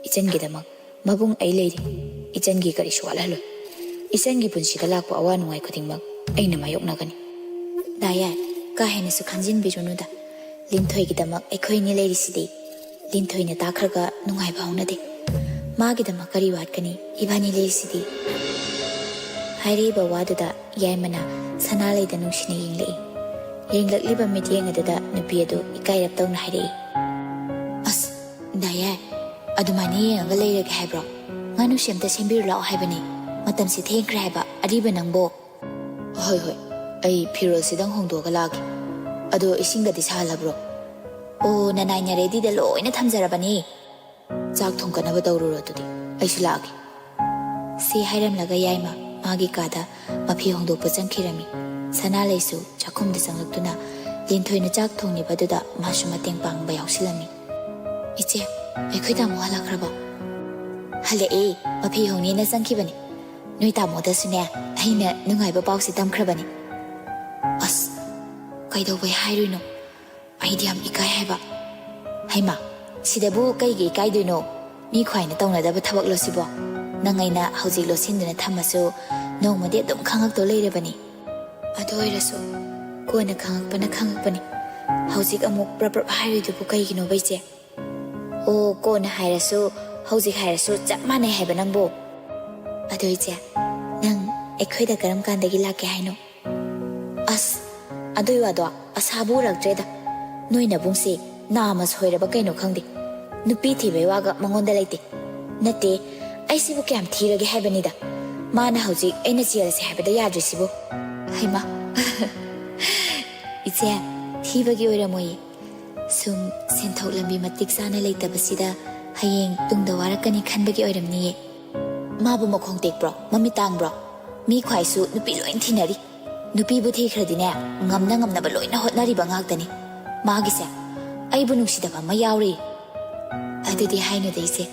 ꯏꯆꯟꯒꯤꯗꯃꯛ ꯃꯕꯨꯡ ꯑꯩ ꯂꯩꯔꯤ꯫ ꯏꯆꯟꯒꯤ ꯀꯔꯤꯁꯨ ꯋꯥꯠꯍꯜꯂꯣꯏ꯫ ꯏꯆꯟꯒꯤ ꯄꯨꯟꯁꯤꯗ ꯂꯥꯛꯄ ꯑꯋꯥ ꯅꯨꯡꯉꯥꯏ ꯈꯨꯗꯤꯡꯃꯛ ꯑꯩꯅ ꯃꯥꯌꯣꯛꯅꯒꯅꯤ꯫ ꯗꯥꯌꯥꯏ, ꯀꯥ ꯍꯦꯟꯅꯁꯨ ꯈꯟꯖꯤꯟꯕꯤꯔꯨꯅꯨꯗ꯫ ꯂꯤꯟꯊꯣꯏꯒꯤꯗꯃꯛ ꯑꯩꯈꯣꯏ ꯑꯅꯤ ꯂꯩꯔꯤꯁꯤꯗꯤ꯫ ꯂꯤꯟꯊꯣꯏꯅ ꯇꯥꯈ꯭ꯔꯒ ꯅꯨꯡꯉꯥꯏꯕ ꯍꯧꯅꯗꯦ꯫ ꯃꯥꯒꯤꯗꯃꯛ ꯀꯔꯤ ꯋꯥꯠꯀꯅꯤ? ꯏꯕꯥꯅꯤ ꯂꯩꯔꯤꯁꯤꯗꯤ꯫ ꯍꯥꯏꯔꯤꯕ ꯋꯥꯗꯨꯗ ꯌꯥꯏꯃꯅ ꯁꯅꯥꯂꯩꯗ ꯅꯨꯡꯁꯤꯅ ꯌꯦꯡꯂꯛꯏ꯫ ꯌꯦꯡꯂꯛꯂꯤꯕ ꯃꯤꯠꯌꯦꯡ ꯑꯗꯨꯗ ꯅꯨꯄꯤ ꯑꯗꯨ ꯏꯀꯥꯏꯔꯞ ꯇꯧꯅ ꯍꯥꯏꯔꯛꯏ, "ꯑꯁ, ꯗꯥꯌꯥꯏ, ꯑꯗꯨꯃꯥꯏꯅ ꯌꯦꯡꯉꯒ ꯂꯩꯔꯒꯦ ꯍꯥꯏꯕ꯭ꯔꯣ? ꯉꯥꯅꯨꯁꯦ ꯑꯝꯇ ꯁꯦꯝꯕꯤꯔꯨ ꯂꯥꯛꯑꯣ ꯍꯥꯏꯕꯅꯦ꯫ ꯃꯇꯝꯁꯦ ꯊꯦꯡꯈ꯭ꯔꯦ ꯍꯥꯏꯕ, ꯑꯔꯤꯕ ꯅꯪꯕꯣ꯫" "ꯍꯣꯏ, ꯍꯣꯏ, ꯑꯩ ꯐꯤꯔꯣꯜꯁꯤꯗꯪ ꯍꯣꯡꯗꯣꯛꯑꯒ ꯂꯥꯛꯑꯒꯦ꯫ ꯑꯗꯣ ꯏꯁꯤꯡꯒꯗꯤ ꯁꯥꯍꯜꯂꯕ꯭ꯔꯣ?" "ꯑꯣ, ꯅꯅꯥꯏꯅ ꯔꯦꯗꯤꯗ ꯂꯣꯏꯅ ꯊꯝꯖꯔꯕꯅꯦ꯫ ꯆꯥꯛ ꯊꯣꯡꯒꯠꯅꯕ ꯇꯧꯔꯨꯔꯣ ꯑꯗꯨꯗꯤ, ꯑꯩꯁꯨ ꯂꯥꯛꯑꯒꯦ꯫" ꯁꯤ ꯍꯥꯏꯔꯝꯂꯒ ꯌꯥꯏꯃ ꯃꯥꯒꯤ ꯀꯥꯗ ꯃꯐꯤ ꯍꯣꯡꯗꯣꯛꯄ ꯆꯪꯈꯤꯔꯝꯃꯤ꯫ ꯁꯅꯥꯂꯩꯁꯨ ꯆꯥꯛꯈꯨꯝꯗ ꯆꯪꯂꯛꯇꯨꯅ ꯂꯤꯟꯊꯣꯏꯅ ꯆꯥꯛ ꯊꯣꯡꯂꯤꯕ ꯑꯗꯨꯗ ꯃꯥꯁꯨ ꯃꯇꯦꯡ ꯄꯥꯡꯕ ꯌꯥꯎꯁꯤꯜꯂꯝꯃꯤ꯫ "ꯏꯆꯦ, ꯑꯩꯈꯣꯏ ꯇꯥꯃꯣ ꯍꯜꯂꯛꯈ꯭ꯔꯕꯣ?" "ꯍꯜꯂꯛꯑꯦ, ꯃꯐꯤ ꯍꯣꯡꯅꯦꯅ ꯆꯪꯈꯤꯕꯅꯤ꯫ ꯅꯣꯏ ꯇꯥꯃꯣꯗꯁꯨꯅꯦ, ꯑꯩꯅ ꯅꯨꯡꯉꯥꯏꯕ ꯄꯥꯎꯁꯦ ꯇꯝꯈ꯭ꯔꯕꯅꯤ꯫" "ꯑꯁ, ꯀꯩꯗꯧꯕꯩ ꯍꯥꯏꯔꯨꯏꯅꯣ? ꯑꯩꯗꯤ ꯌꯥꯝ ꯏꯀꯥꯏ ꯍꯥꯏꯕ꯫" "ꯍꯩꯃꯥ, ꯁꯤꯗꯕꯨ ꯀꯩꯒꯤ ꯏꯀꯥꯏꯗꯣꯏꯅꯣ? ꯃꯤ ꯈ꯭ꯋꯥꯏꯅ ꯇꯧꯅꯗꯕ ꯊꯕꯛꯂꯣ ꯁꯤꯕꯣ? ꯅꯪ ꯑꯩꯅ ꯍꯧꯖꯤꯛ ꯂꯣꯠꯁꯤꯟꯗꯨꯅ ꯊꯝꯃꯁꯨ ꯅꯣꯡꯃꯗꯤ ꯑꯗꯨꯝ ꯈꯪꯉꯛꯇꯧ ꯂꯩꯔꯕꯅꯤ꯫ ꯑꯗꯨ ꯑꯣꯏꯔꯁꯨ ꯀꯣꯟꯅ ꯈꯪꯉꯛꯄꯅ ꯈꯪꯉꯛꯄꯅꯤ꯫ ꯍꯧꯖꯤꯛ ꯑꯃꯨꯛ ꯄ꯭ꯔꯞ ꯄ꯭ꯔꯞ ꯍꯥꯏꯔꯣꯏꯗꯨꯕꯨ ꯀꯩꯒꯤꯅꯣꯕ, ꯏꯆꯦ?" "ꯑꯣ, ꯀꯣꯟꯅ ꯍꯥꯏꯔꯁꯨ ꯍꯧꯖꯤꯛ ꯍꯥꯏꯔꯁꯨ ꯆꯞ ꯃꯥꯟꯅꯩ ꯍꯥꯏꯕ ꯅꯪꯕꯨ꯫" "ꯑꯗꯣ ꯏꯆꯦ, ꯅꯪ ꯑꯩꯈꯣꯏꯗ ꯀꯔꯝ ꯀꯥꯟꯗꯒꯤ ꯂꯥꯛꯀꯦ ꯍꯥꯏꯅꯣ?" "ꯑꯁ, ꯑꯗꯨꯏ ꯋꯥꯗꯣ ꯑꯁꯥꯕꯨ ꯎꯔꯛꯇ꯭ꯔꯦꯗ꯫ ꯅꯣꯏ ꯅꯕꯨꯡꯁꯦ ꯅꯥꯃ ꯁꯣꯏꯔꯕ ꯀꯩꯅꯣ ꯈꯪꯗꯦ꯫ ꯅꯨꯄꯤ ꯊꯤꯕꯩ ꯋꯥꯒ ꯃꯉꯣꯟꯗ ꯂꯩꯇꯦ꯫ ꯅꯠꯇꯦ, ꯑꯩꯁꯤꯕꯨ ꯀꯌꯥꯝ ꯊꯤꯔꯒꯦ ꯍꯥꯏꯕꯅꯤꯗ꯫ ꯃꯥꯅ ꯍꯧꯖꯤꯛ ꯑꯩꯅ ꯆꯦꯜꯂꯁꯦ ꯍꯥꯏꯕꯗ ꯌꯥꯗ꯭ꯔꯤꯁꯤꯕꯨ꯫" "ꯍꯩꯃꯥ꯫" "ꯏꯆꯦ, ꯊꯤꯕꯒꯤ ꯑꯣꯏꯔꯝꯃꯣꯏꯌꯦ꯫ ꯁꯨꯝ ꯁꯦꯟꯊꯣꯛ ꯂꯝꯕꯤ ꯃꯇꯤꯛ ꯆꯥꯅ ꯂꯩꯇꯕꯁꯤꯗ ꯍꯌꯦꯡ ꯇꯨꯡꯗ ꯋꯥꯔꯛꯀꯅꯤ ꯈꯟꯕꯒꯤ ꯑꯣꯏꯔꯝꯅꯤꯌꯦ꯫" "ꯃꯥꯕꯨ ꯃꯈꯣꯡ ꯇꯦꯛꯄ꯭ꯔꯣ? ꯃꯃꯤꯠ ꯇꯥꯡꯕ꯭ꯔꯣ? ꯃꯤ ꯈ꯭ꯋꯥꯏꯁꯨ ꯅꯨꯄꯤ ꯂꯣꯏ ꯊꯤꯅꯔꯤ꯫ ꯅꯨꯄꯤꯕꯨ ꯊꯤꯈ꯭ꯔꯗꯤꯅꯦ, ꯉꯝꯅ ꯉꯝꯅꯕ ꯂꯣꯏꯅ ꯍꯣꯠꯅꯔꯤꯕ ꯉꯥꯛꯇꯅꯤ꯫ ꯃꯥꯒꯤꯁꯦ ꯑꯩꯕꯨ ꯅꯨꯡꯁꯤꯗꯕ ꯑꯃ ꯌꯥꯎꯔꯤ꯫" "ꯑꯗꯨꯗꯤ ꯍꯥꯏꯅꯨꯗ ꯏꯆꯦ,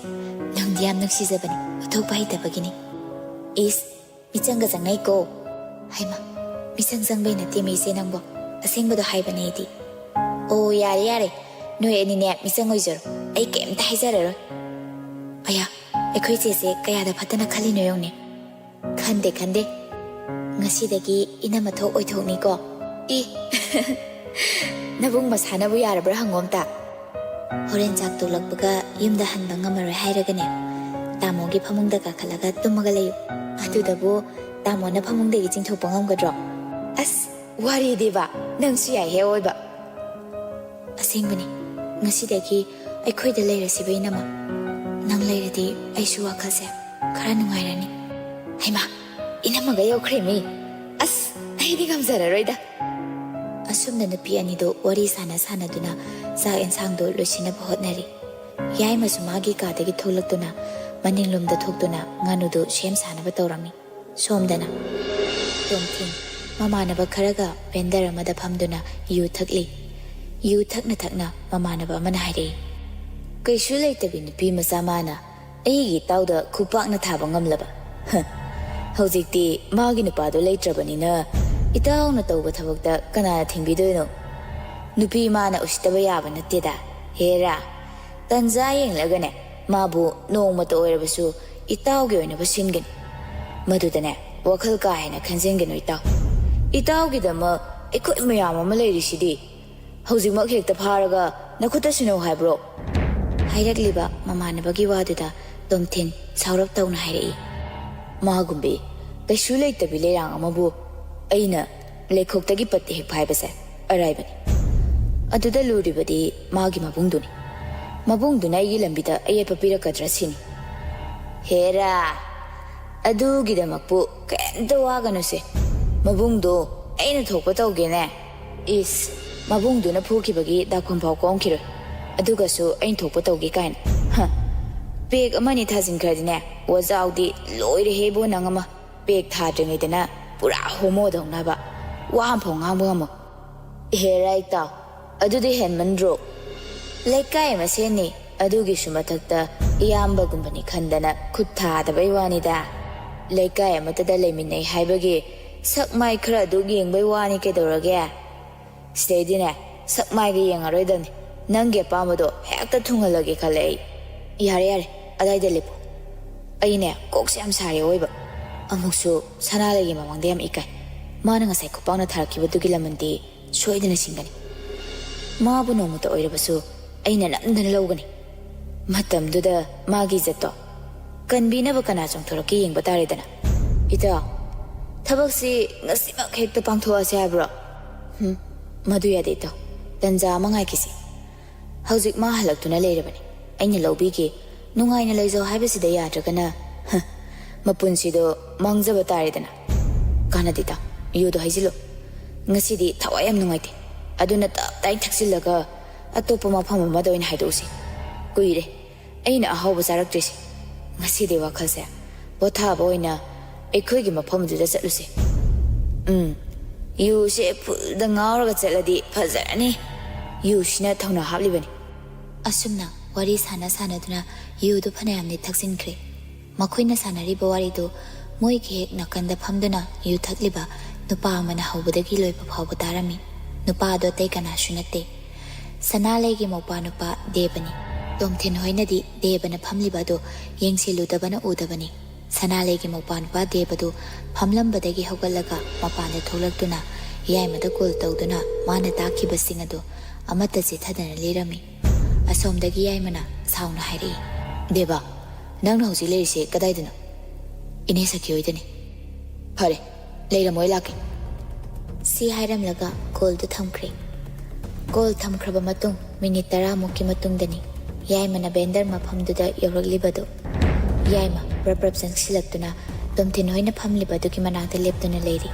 ꯅꯨꯡꯗꯤ ꯌꯥꯝ ꯅꯨꯡꯁꯤꯖꯕꯅꯤ, ꯎꯠꯊꯣꯛꯄ ꯍꯩꯇꯕꯒꯤꯅꯤ꯫" "ꯏꯁ, ꯃꯤꯆꯪꯒ ꯆꯪꯅꯩꯀꯣ꯫" "ꯍꯩꯃꯥ, ꯃꯤꯆꯪ ꯆꯪꯕꯩ ꯅꯠꯇꯦꯃꯤ ꯏꯆꯦ ꯅꯪꯕꯣ, ꯑꯁꯦꯡꯕꯗꯣ ꯍꯥꯏꯕꯅꯦ ꯑꯩꯗꯤ꯫" "ꯑꯣ, ꯌꯥꯔꯦ ꯌꯥꯔꯦ, ꯅꯣꯏ ꯑꯅꯤꯅꯦ ꯃꯤꯆꯪ ꯑꯣꯏꯖꯔꯣ, ꯑꯩ ꯀꯩꯝꯇ ꯍꯥꯏꯖꯔꯔꯣꯏ꯫" "ꯑꯌꯥ, ꯑꯩꯈꯣꯏ ꯆꯦꯁꯦ ꯀꯌꯥꯗ ꯐꯠꯇꯅ ꯈꯜꯂꯤꯅꯣ ꯌꯦꯡꯉꯨꯅꯦ꯫" "ꯈꯟꯗꯦ ꯈꯟꯗꯦ, ꯉꯁꯤꯗꯒꯤ ꯏꯅꯝꯃ ꯊꯣꯛ ꯑꯣꯏꯊꯣꯛꯅꯤꯀꯣ꯫" "ꯏ, ꯅꯕꯨꯡ ꯃꯁꯥꯅꯕꯨ ꯌꯥꯔꯕ꯭ꯔꯥ ꯍꯪꯉꯣ ꯑꯝꯇ꯫" "ꯍꯣꯔꯦꯟ ꯆꯥꯛ ꯇꯣꯛꯂꯛꯄꯒ ꯌꯨꯝꯗ ꯍꯟꯕ ꯉꯝꯃꯔꯣꯏ ꯍꯥꯏꯔꯒꯅꯦ, ꯇꯥꯃꯣꯒꯤ ꯐꯃꯨꯡꯗ ꯀꯥꯈꯠꯂꯒ ꯇꯨꯝꯃꯒ ꯂꯩꯌꯨ꯫ ꯑꯗꯨꯗꯕꯨ ꯇꯥꯃꯣꯅ ꯐꯃꯨꯡꯗꯒꯤ ꯆꯤꯡꯊꯣꯛꯄ ꯉꯝꯒꯗ꯭ꯔꯣ?" "ꯑꯁ, ꯋꯥꯔꯤꯗꯤꯕ, ꯅꯪꯁꯨ ꯌꯥꯏꯍꯦ ꯑꯑꯣꯏꯕ꯫" "ꯑꯁꯦꯡꯕꯅꯤ, ꯉꯁꯤꯗꯒꯤ ꯑꯩꯈꯣꯏꯗ ꯂꯩꯔꯁꯤꯕ ꯏꯅꯝꯃ꯫ ꯅꯪ ꯂꯩꯔꯗꯤ ꯑꯩꯁꯨ ꯋꯥꯈꯜꯁꯦ ꯈꯔ ꯅꯨꯡꯉꯥꯏꯔꯅꯤ꯫" "ꯍꯩꯃꯥ, ꯏꯅꯝꯃꯒ ꯌꯧꯈ꯭ꯔꯦꯃꯤ꯫ ꯑꯁ, ꯑꯩꯗꯤ ꯉꯝꯖꯔꯔꯣꯏꯗ꯫" ꯑꯁꯨꯝꯅ ꯅꯨꯄꯤ ꯑꯅꯤꯗꯨ ꯋꯥꯔꯤ ꯁꯥꯟꯅ ꯁꯥꯟꯅꯗꯨꯅ ꯆꯥꯛ ꯑꯦꯟꯁꯥꯡꯗꯨ ꯂꯣꯏꯁꯤꯟꯅꯕ ꯍꯣꯠꯅꯔꯤ꯫ ꯌꯥꯏꯃꯁꯨ ꯃꯥꯒꯤ ꯀꯥꯗꯒꯤ ꯊꯣꯛꯂꯛꯇꯨꯅ ꯃꯅꯤꯡꯂꯣꯝꯗ ꯊꯣꯛꯇꯨꯅ ꯉꯥꯅꯨꯗꯨ ꯁꯦꯝ ꯁꯥꯅꯕ ꯇꯧꯔꯝꯃꯤ꯫ ꯁꯣꯝꯗꯅ ꯇꯣꯝꯊꯤꯟ ꯃꯃꯥꯟꯅꯕ ꯈꯔꯒ ꯚꯦꯟꯗꯔ ꯑꯃꯗ ꯐꯝꯗꯨꯅ ꯌꯨ ꯊꯛꯂꯤ꯫ ꯌꯨ ꯊꯛꯅ ꯊꯛꯅ ꯃꯃꯥꯟꯅꯕ ꯑꯃꯅ ꯍꯥꯏꯔꯛꯏ, "ꯀꯩꯁꯨ ꯂꯩꯇꯕꯤ ꯅꯨꯄꯤ ꯃꯆꯥ ꯃꯥꯅ ꯑꯩꯒꯤ ꯏꯇꯥꯎꯗ ꯈꯨꯄꯥꯛꯅ ꯊꯥꯕ ꯉꯝꯂꯕ? ꯍ, ꯍꯧꯖꯤꯛꯇꯤ ꯃꯥꯒꯤ ꯅꯨꯄꯥꯗꯣ ꯂꯩꯇ꯭ꯔꯕꯅꯤꯅ ꯏꯇꯥꯎꯅ ꯇꯧꯕ ꯊꯕꯛꯇ ꯀꯅꯥꯅ ꯊꯤꯡꯕꯤꯗꯣꯏꯅꯣ? ꯅꯨꯄꯤ ꯃꯥꯅ ꯎꯁꯤꯠꯇꯕ ꯌꯥꯕ ꯅꯠꯇꯦꯗ꯫ ꯍꯦꯔꯥ, ꯇꯟꯖꯥ ꯌꯦꯡꯂꯒꯅꯦ, ꯃꯥꯕꯨ ꯅꯣꯡꯃꯇ ꯑꯣꯏꯔꯕꯁꯨ ꯏꯇꯥꯎꯒꯤ ꯑꯣꯏꯅꯕ ꯁꯤꯟꯒꯅꯤ꯫ ꯃꯗꯨꯗꯅꯦ, ꯋꯥꯈꯜ ꯀꯥ ꯍꯦꯟꯅ ꯈꯟꯖꯤꯟꯒꯅꯨ ꯏꯇꯥꯎ꯫ ꯏꯇꯥꯎꯒꯤꯗꯃꯛ ꯑꯩꯈꯣꯏ ꯃꯌꯥꯝ ꯑꯃ ꯂꯩꯔꯤꯁꯤꯗꯤ꯫ ꯍꯧꯖꯤꯛꯃꯛ ꯍꯦꯛꯇ ꯐꯥꯔꯒ ꯅꯈꯨꯠꯇ ꯁꯤꯟꯅꯧ ꯍꯥꯏꯕ꯭ꯔꯣ?" ꯍꯥꯏꯔꯛꯂꯤꯕ ꯃꯃꯥꯟꯅꯕꯒꯤ ꯋꯥꯗꯨꯗ ꯇꯣꯝꯊꯤꯟ ꯁꯥꯎꯔꯞ ꯇꯧꯅ ꯍꯥꯏꯔꯛꯏ, "ꯃꯥꯒꯨꯝꯕꯤ ꯀꯩꯁꯨ ꯂꯩꯇꯕꯤ ꯂꯩꯔꯥꯡ ꯑꯃꯕꯨ ꯑꯩꯅ ꯂꯩꯈꯣꯛꯇꯒꯤ ꯄꯠꯇ ꯍꯦꯛ ꯐꯥꯏꯕꯁꯦ ꯑꯔꯥꯏꯕꯅꯤ꯫ ꯑꯗꯨꯗ ꯂꯨꯔꯤꯕꯗꯤ ꯃꯥꯒꯤ ꯃꯕꯨꯡꯗꯨꯅꯤ꯫ ꯃꯕꯨꯡꯗꯨꯅ ꯑꯩꯒꯤ ꯂꯝꯕꯤꯗ ꯑꯌꯦꯠꯄ ꯄꯤꯔꯛꯀꯗ꯭ꯔꯥ ꯁꯤꯅꯤ꯫ ꯍꯦꯔꯥ, ꯑꯗꯨꯒꯤꯗꯃꯛꯄꯨ ꯀꯩꯝꯇ ꯋꯥꯒꯅꯨꯁꯦ꯫ ꯃꯕꯨꯡꯗꯣ ꯑꯩꯅ ꯊꯣꯛꯄ ꯇꯧꯒꯦꯅꯦ꯫ ꯏꯁ, ꯃꯕꯨꯡꯗꯨꯅ ꯐꯨꯈꯤꯕꯒꯤ ꯗꯥꯛꯐꯝ ꯐꯥꯎ ꯀꯣꯝꯈꯤꯔꯣꯏ꯫ ꯑꯗꯨꯒꯁꯨ ꯑꯩꯅ ꯊꯣꯛꯄ ꯇꯧꯒꯦ ꯀꯥꯏꯅ꯫ ꯍ, ꯄꯦꯛ ꯑꯃꯅꯤ ꯊꯥꯖꯤꯟꯈ꯭ꯔꯗꯤꯅꯦ, ꯋꯥꯖꯥꯎꯗꯤ ꯂꯣꯏꯔꯦꯍꯦ ꯏꯕꯣ ꯅꯪ ꯑꯃ꯫ ꯄꯦꯛ ꯊꯥꯗ꯭ꯔꯤꯉꯩꯗꯅ ꯄꯨꯔꯥ ꯍꯣꯃꯣꯗꯧꯅꯕ꯫ ꯋꯥ ꯑꯃꯐꯥꯎ ꯉꯥꯡꯕ ꯉꯝꯃꯣ꯫ ꯍꯦꯔꯥ ꯏꯇꯥꯎ, ꯑꯗꯨꯗꯤ ꯍꯦꯟꯃꯟꯗ꯭ꯔꯣ? ꯂꯩꯀꯥꯏ ꯃꯁꯦꯟꯅꯤ, ꯑꯗꯨꯒꯤꯁꯨ ꯃꯊꯛꯇ ꯏꯌꯥꯝꯕꯒꯨꯝꯕꯅꯤ ꯈꯟꯗꯅ ꯈꯨꯠ ꯊꯥꯗꯕꯩ ꯋꯥꯅꯤꯗ꯫ ꯂꯩꯀꯥꯏ ꯑꯃꯠꯇꯗ ꯂꯩꯃꯤꯟꯅꯩ ꯍꯥꯏꯕꯒꯤ ꯁꯛ ꯃꯥꯏ ꯈꯔ ꯑꯗꯨ ꯌꯦꯡꯕꯩ ꯋꯥꯅꯤ ꯀꯩꯗꯧꯔꯒꯦ? ꯁꯤꯗꯩꯗꯤꯅꯦ, ꯁꯛ ꯃꯥꯏꯒ ꯌꯦꯡꯉꯔꯣꯏꯗꯕꯅꯤ꯫ ꯅꯪꯒꯤ ꯑꯄꯥꯝꯕꯗꯣ ꯍꯦꯛꯇ ꯊꯨꯡꯍꯜꯂꯒꯦ ꯈꯜꯂꯦ ꯑꯩ꯫ ꯌꯥꯔꯦ, ꯌꯥꯔꯦ, ꯑꯗꯥꯏꯗ ꯂꯦꯞꯄꯣ꯫ ꯑꯩꯅꯦ, ꯀꯣꯛꯁꯦ ꯌꯥꯝ ꯁꯥꯔꯦ ꯑꯣꯏꯕ꯫ ꯑꯃꯨꯛꯁꯨ ꯁꯅꯥꯂꯩꯒꯤ ꯃꯃꯥꯡꯗ ꯌꯥꯝ ꯏꯀꯥꯏ꯫ ꯃꯥꯅ ꯉꯁꯥꯏ ꯈꯨꯄꯥꯛꯅ ꯊꯥꯔꯛꯈꯤꯕꯗꯨꯒꯤ ꯂꯃꯟꯗꯤ ꯁꯣꯏꯗꯅ ꯁꯤꯡꯒꯅꯤ꯫ ꯃꯥꯕꯨ ꯅꯣꯡꯃꯇ ꯑꯣꯏꯔꯕꯁꯨ ꯑꯩꯅ ꯅꯝꯗꯅ ꯂꯧꯒꯅꯤ꯫ ꯃꯇꯝꯗꯨꯗ ꯃꯥꯒꯤ ꯏꯖꯠꯇꯣ ꯀꯟꯕꯤꯅꯕ ꯀꯅꯥ ꯆꯣꯡꯊꯣꯔꯛꯀꯦ ꯌꯦꯡꯕ ꯇꯥꯔꯦꯗꯅ꯫ ꯏꯇꯥꯎ, ꯊꯕꯛꯁꯤ ꯉꯁꯤꯃꯛ ꯍꯦꯛꯇ ꯄꯥꯡꯊꯣꯛꯑꯁꯦ ꯍꯥꯏꯕ꯭ꯔꯣ? ꯍꯨꯝ, ꯃꯗꯨ ꯌꯥꯗꯦ ꯏꯇꯥꯎ꯫ ꯇꯟꯖꯥ ꯑꯃ ꯉꯥꯏꯈꯤꯁꯤ꯫ ꯍꯧꯖꯤꯛ ꯃꯥ ꯍꯜꯂꯛꯇꯨꯅ ꯂꯩꯔꯕꯅꯤ꯫ ꯑꯩꯅ ꯂꯧꯕꯤꯒꯦ꯫ ꯅꯨꯡꯉꯥꯏꯅ ꯂꯩꯖꯧ ꯍꯥꯏꯕꯁꯤꯗ ꯌꯥꯗ꯭ꯔꯒꯅ, ꯍ, ꯃꯄꯨꯟꯁꯤꯗꯣ ꯃꯥꯡꯖꯕ ꯇꯥꯔꯦꯗꯅ꯫ ꯀꯥꯟꯅꯗꯦꯗ, ꯌꯨꯗꯣ ꯍꯩꯖꯤꯜꯂꯨ꯫ ꯉꯁꯤꯗꯤ ꯊꯋꯥꯏ ꯌꯥꯝ ꯅꯨꯡꯉꯥꯏꯇꯦ꯫ ꯑꯗꯨꯅ ꯇꯞ ꯇꯥꯏ ꯊꯛꯆꯤꯜꯂꯒ ꯑꯇꯣꯞꯄ ꯃꯐꯝ ꯑꯃꯗ ꯑꯣꯏꯅ ꯍꯥꯏꯗꯣꯛꯎꯁꯤ꯫ ꯀꯨꯏꯔꯦ ꯑꯩꯅ ꯑꯍꯥꯎꯕ ꯆꯥꯔꯛꯇ꯭ꯔꯤꯁꯦ꯫ ꯉꯁꯤꯗꯤ ꯋꯥꯈꯜꯁꯦ ꯄꯣꯊꯥꯕ ꯑꯣꯏꯅ ꯑꯩꯈꯣꯏꯒꯤ ꯃꯐꯝꯗꯨꯗ ꯆꯠꯂꯨꯁꯦ꯫ ꯎꯝ, ꯌꯨꯁꯦ ꯐꯨꯜꯗ ꯉꯥꯎꯔꯒ ꯆꯠꯂꯗꯤ ꯐꯖꯔꯅꯤ꯫ ꯌꯨꯁꯤꯅ ꯊꯧꯅꯥ ꯍꯥꯞꯂꯤꯕꯅꯤ꯫ ꯑꯁꯨꯝꯅ ꯋꯥꯔꯤ ꯁꯥꯟꯅ ꯁꯥꯟꯅꯗꯨꯅ ꯌꯨꯗꯨ ꯐꯅꯌꯥꯝꯗꯤ ꯊꯛꯆꯤꯟꯈ꯭ꯔꯦ꯫ ꯃꯈꯣꯏꯅ ꯁꯥꯟꯅꯔꯤꯕ ꯋꯥꯔꯤꯗꯨ ꯃꯣꯏꯒꯤ ꯍꯦꯛ ꯅꯥꯀꯟꯗ ꯐꯝꯗꯨꯅ ꯌꯨ ꯊꯛꯂꯤꯕ ꯅꯨꯄꯥ ꯑꯃꯅ ꯍꯧꯕꯗꯒꯤ ꯂꯣꯏꯕ ꯐꯥꯎꯕ ꯇꯥꯔꯝꯃꯤ꯫ ꯅꯨꯄꯥ ꯑꯗꯨ ꯑꯇꯩ ꯀꯅꯥꯁꯨ ꯅꯠꯇꯦ, ꯁꯅꯥꯂꯩꯒꯤ ꯃꯧꯄꯥ ꯅꯨꯄꯥ ꯗꯦꯕꯅꯤ꯫ ꯇꯣꯝꯊꯤꯟ ꯍꯣꯏꯅꯗꯤ ꯗꯦꯕꯅ ꯐꯝꯂꯤꯕ ꯑꯗꯨ ꯌꯦꯡꯁꯤꯜꯂꯨꯗꯕꯅ ꯎꯗꯕꯅꯤ꯫ ꯁꯅꯥꯂꯩꯒꯤ ꯃꯧꯄꯥ ꯅꯨꯄꯥ ꯗꯦꯕꯗꯨ ꯐꯝꯂꯝꯕꯗꯒꯤ ꯍꯧꯒꯠꯂꯒ ꯃꯄꯥꯟꯗ ꯊꯣꯛꯂꯛꯇꯨꯅ ꯌꯥꯏꯃꯗ ꯀꯣꯜ ꯇꯧꯗꯨꯅ ꯃꯥꯅ ꯇꯥꯈꯤꯕꯁꯤꯡ ꯑꯗꯨ ꯑꯃꯠꯇ ꯆꯤꯊꯗꯅ ꯂꯤꯔꯝꯃꯤ꯫ ꯑꯁꯣꯝꯗꯒꯤ ꯌꯥꯏꯃꯅ ꯁꯥꯎꯅ ꯍꯥꯏꯔꯛꯏ, "ꯗꯦꯕ, ꯅꯪꯅ ꯍꯧꯖꯤꯛ ꯂꯩꯔꯤꯁꯦ ꯀꯗꯥꯏꯗꯅꯣ?" "ꯏꯅꯦ ꯁꯈꯤ ꯍꯣꯏꯗꯅꯤ꯫" "ꯐꯔꯦ, ꯂꯩꯔꯝꯃꯣ, ꯑꯩ ꯂꯥꯛꯀꯦ꯫" ꯁꯤ ꯍꯥꯏꯔꯝꯂꯒ ꯀꯣꯜꯗꯨ ꯊꯝꯈ꯭ꯔꯦ꯫ ꯀꯣꯜ ꯊꯝꯈ꯭ꯔꯕ ꯃꯇꯨꯡ ꯃꯤꯅꯤꯠ ꯇꯔꯥꯃꯨꯛꯀꯤ ꯃꯇꯨꯡꯗꯅꯤ ꯌꯥꯏꯃꯅ ꯚꯦꯟꯗꯔ ꯃꯐꯝꯗꯨꯗ ꯌꯧꯔꯛꯂꯤꯕꯗꯨ꯫ ꯌꯥꯏꯃ ꯄ꯭ꯔꯞ ꯄ꯭ꯔꯞ ꯆꯪꯁꯤꯜꯂꯛꯇꯨꯅ ꯇꯣꯝꯊꯤꯟ ꯍꯣꯏꯅ ꯐꯝꯂꯤꯕꯗꯨꯒꯤ ꯃꯅꯥꯛꯇ ꯂꯦꯞꯇꯨꯅ ꯂꯩꯔꯤ꯫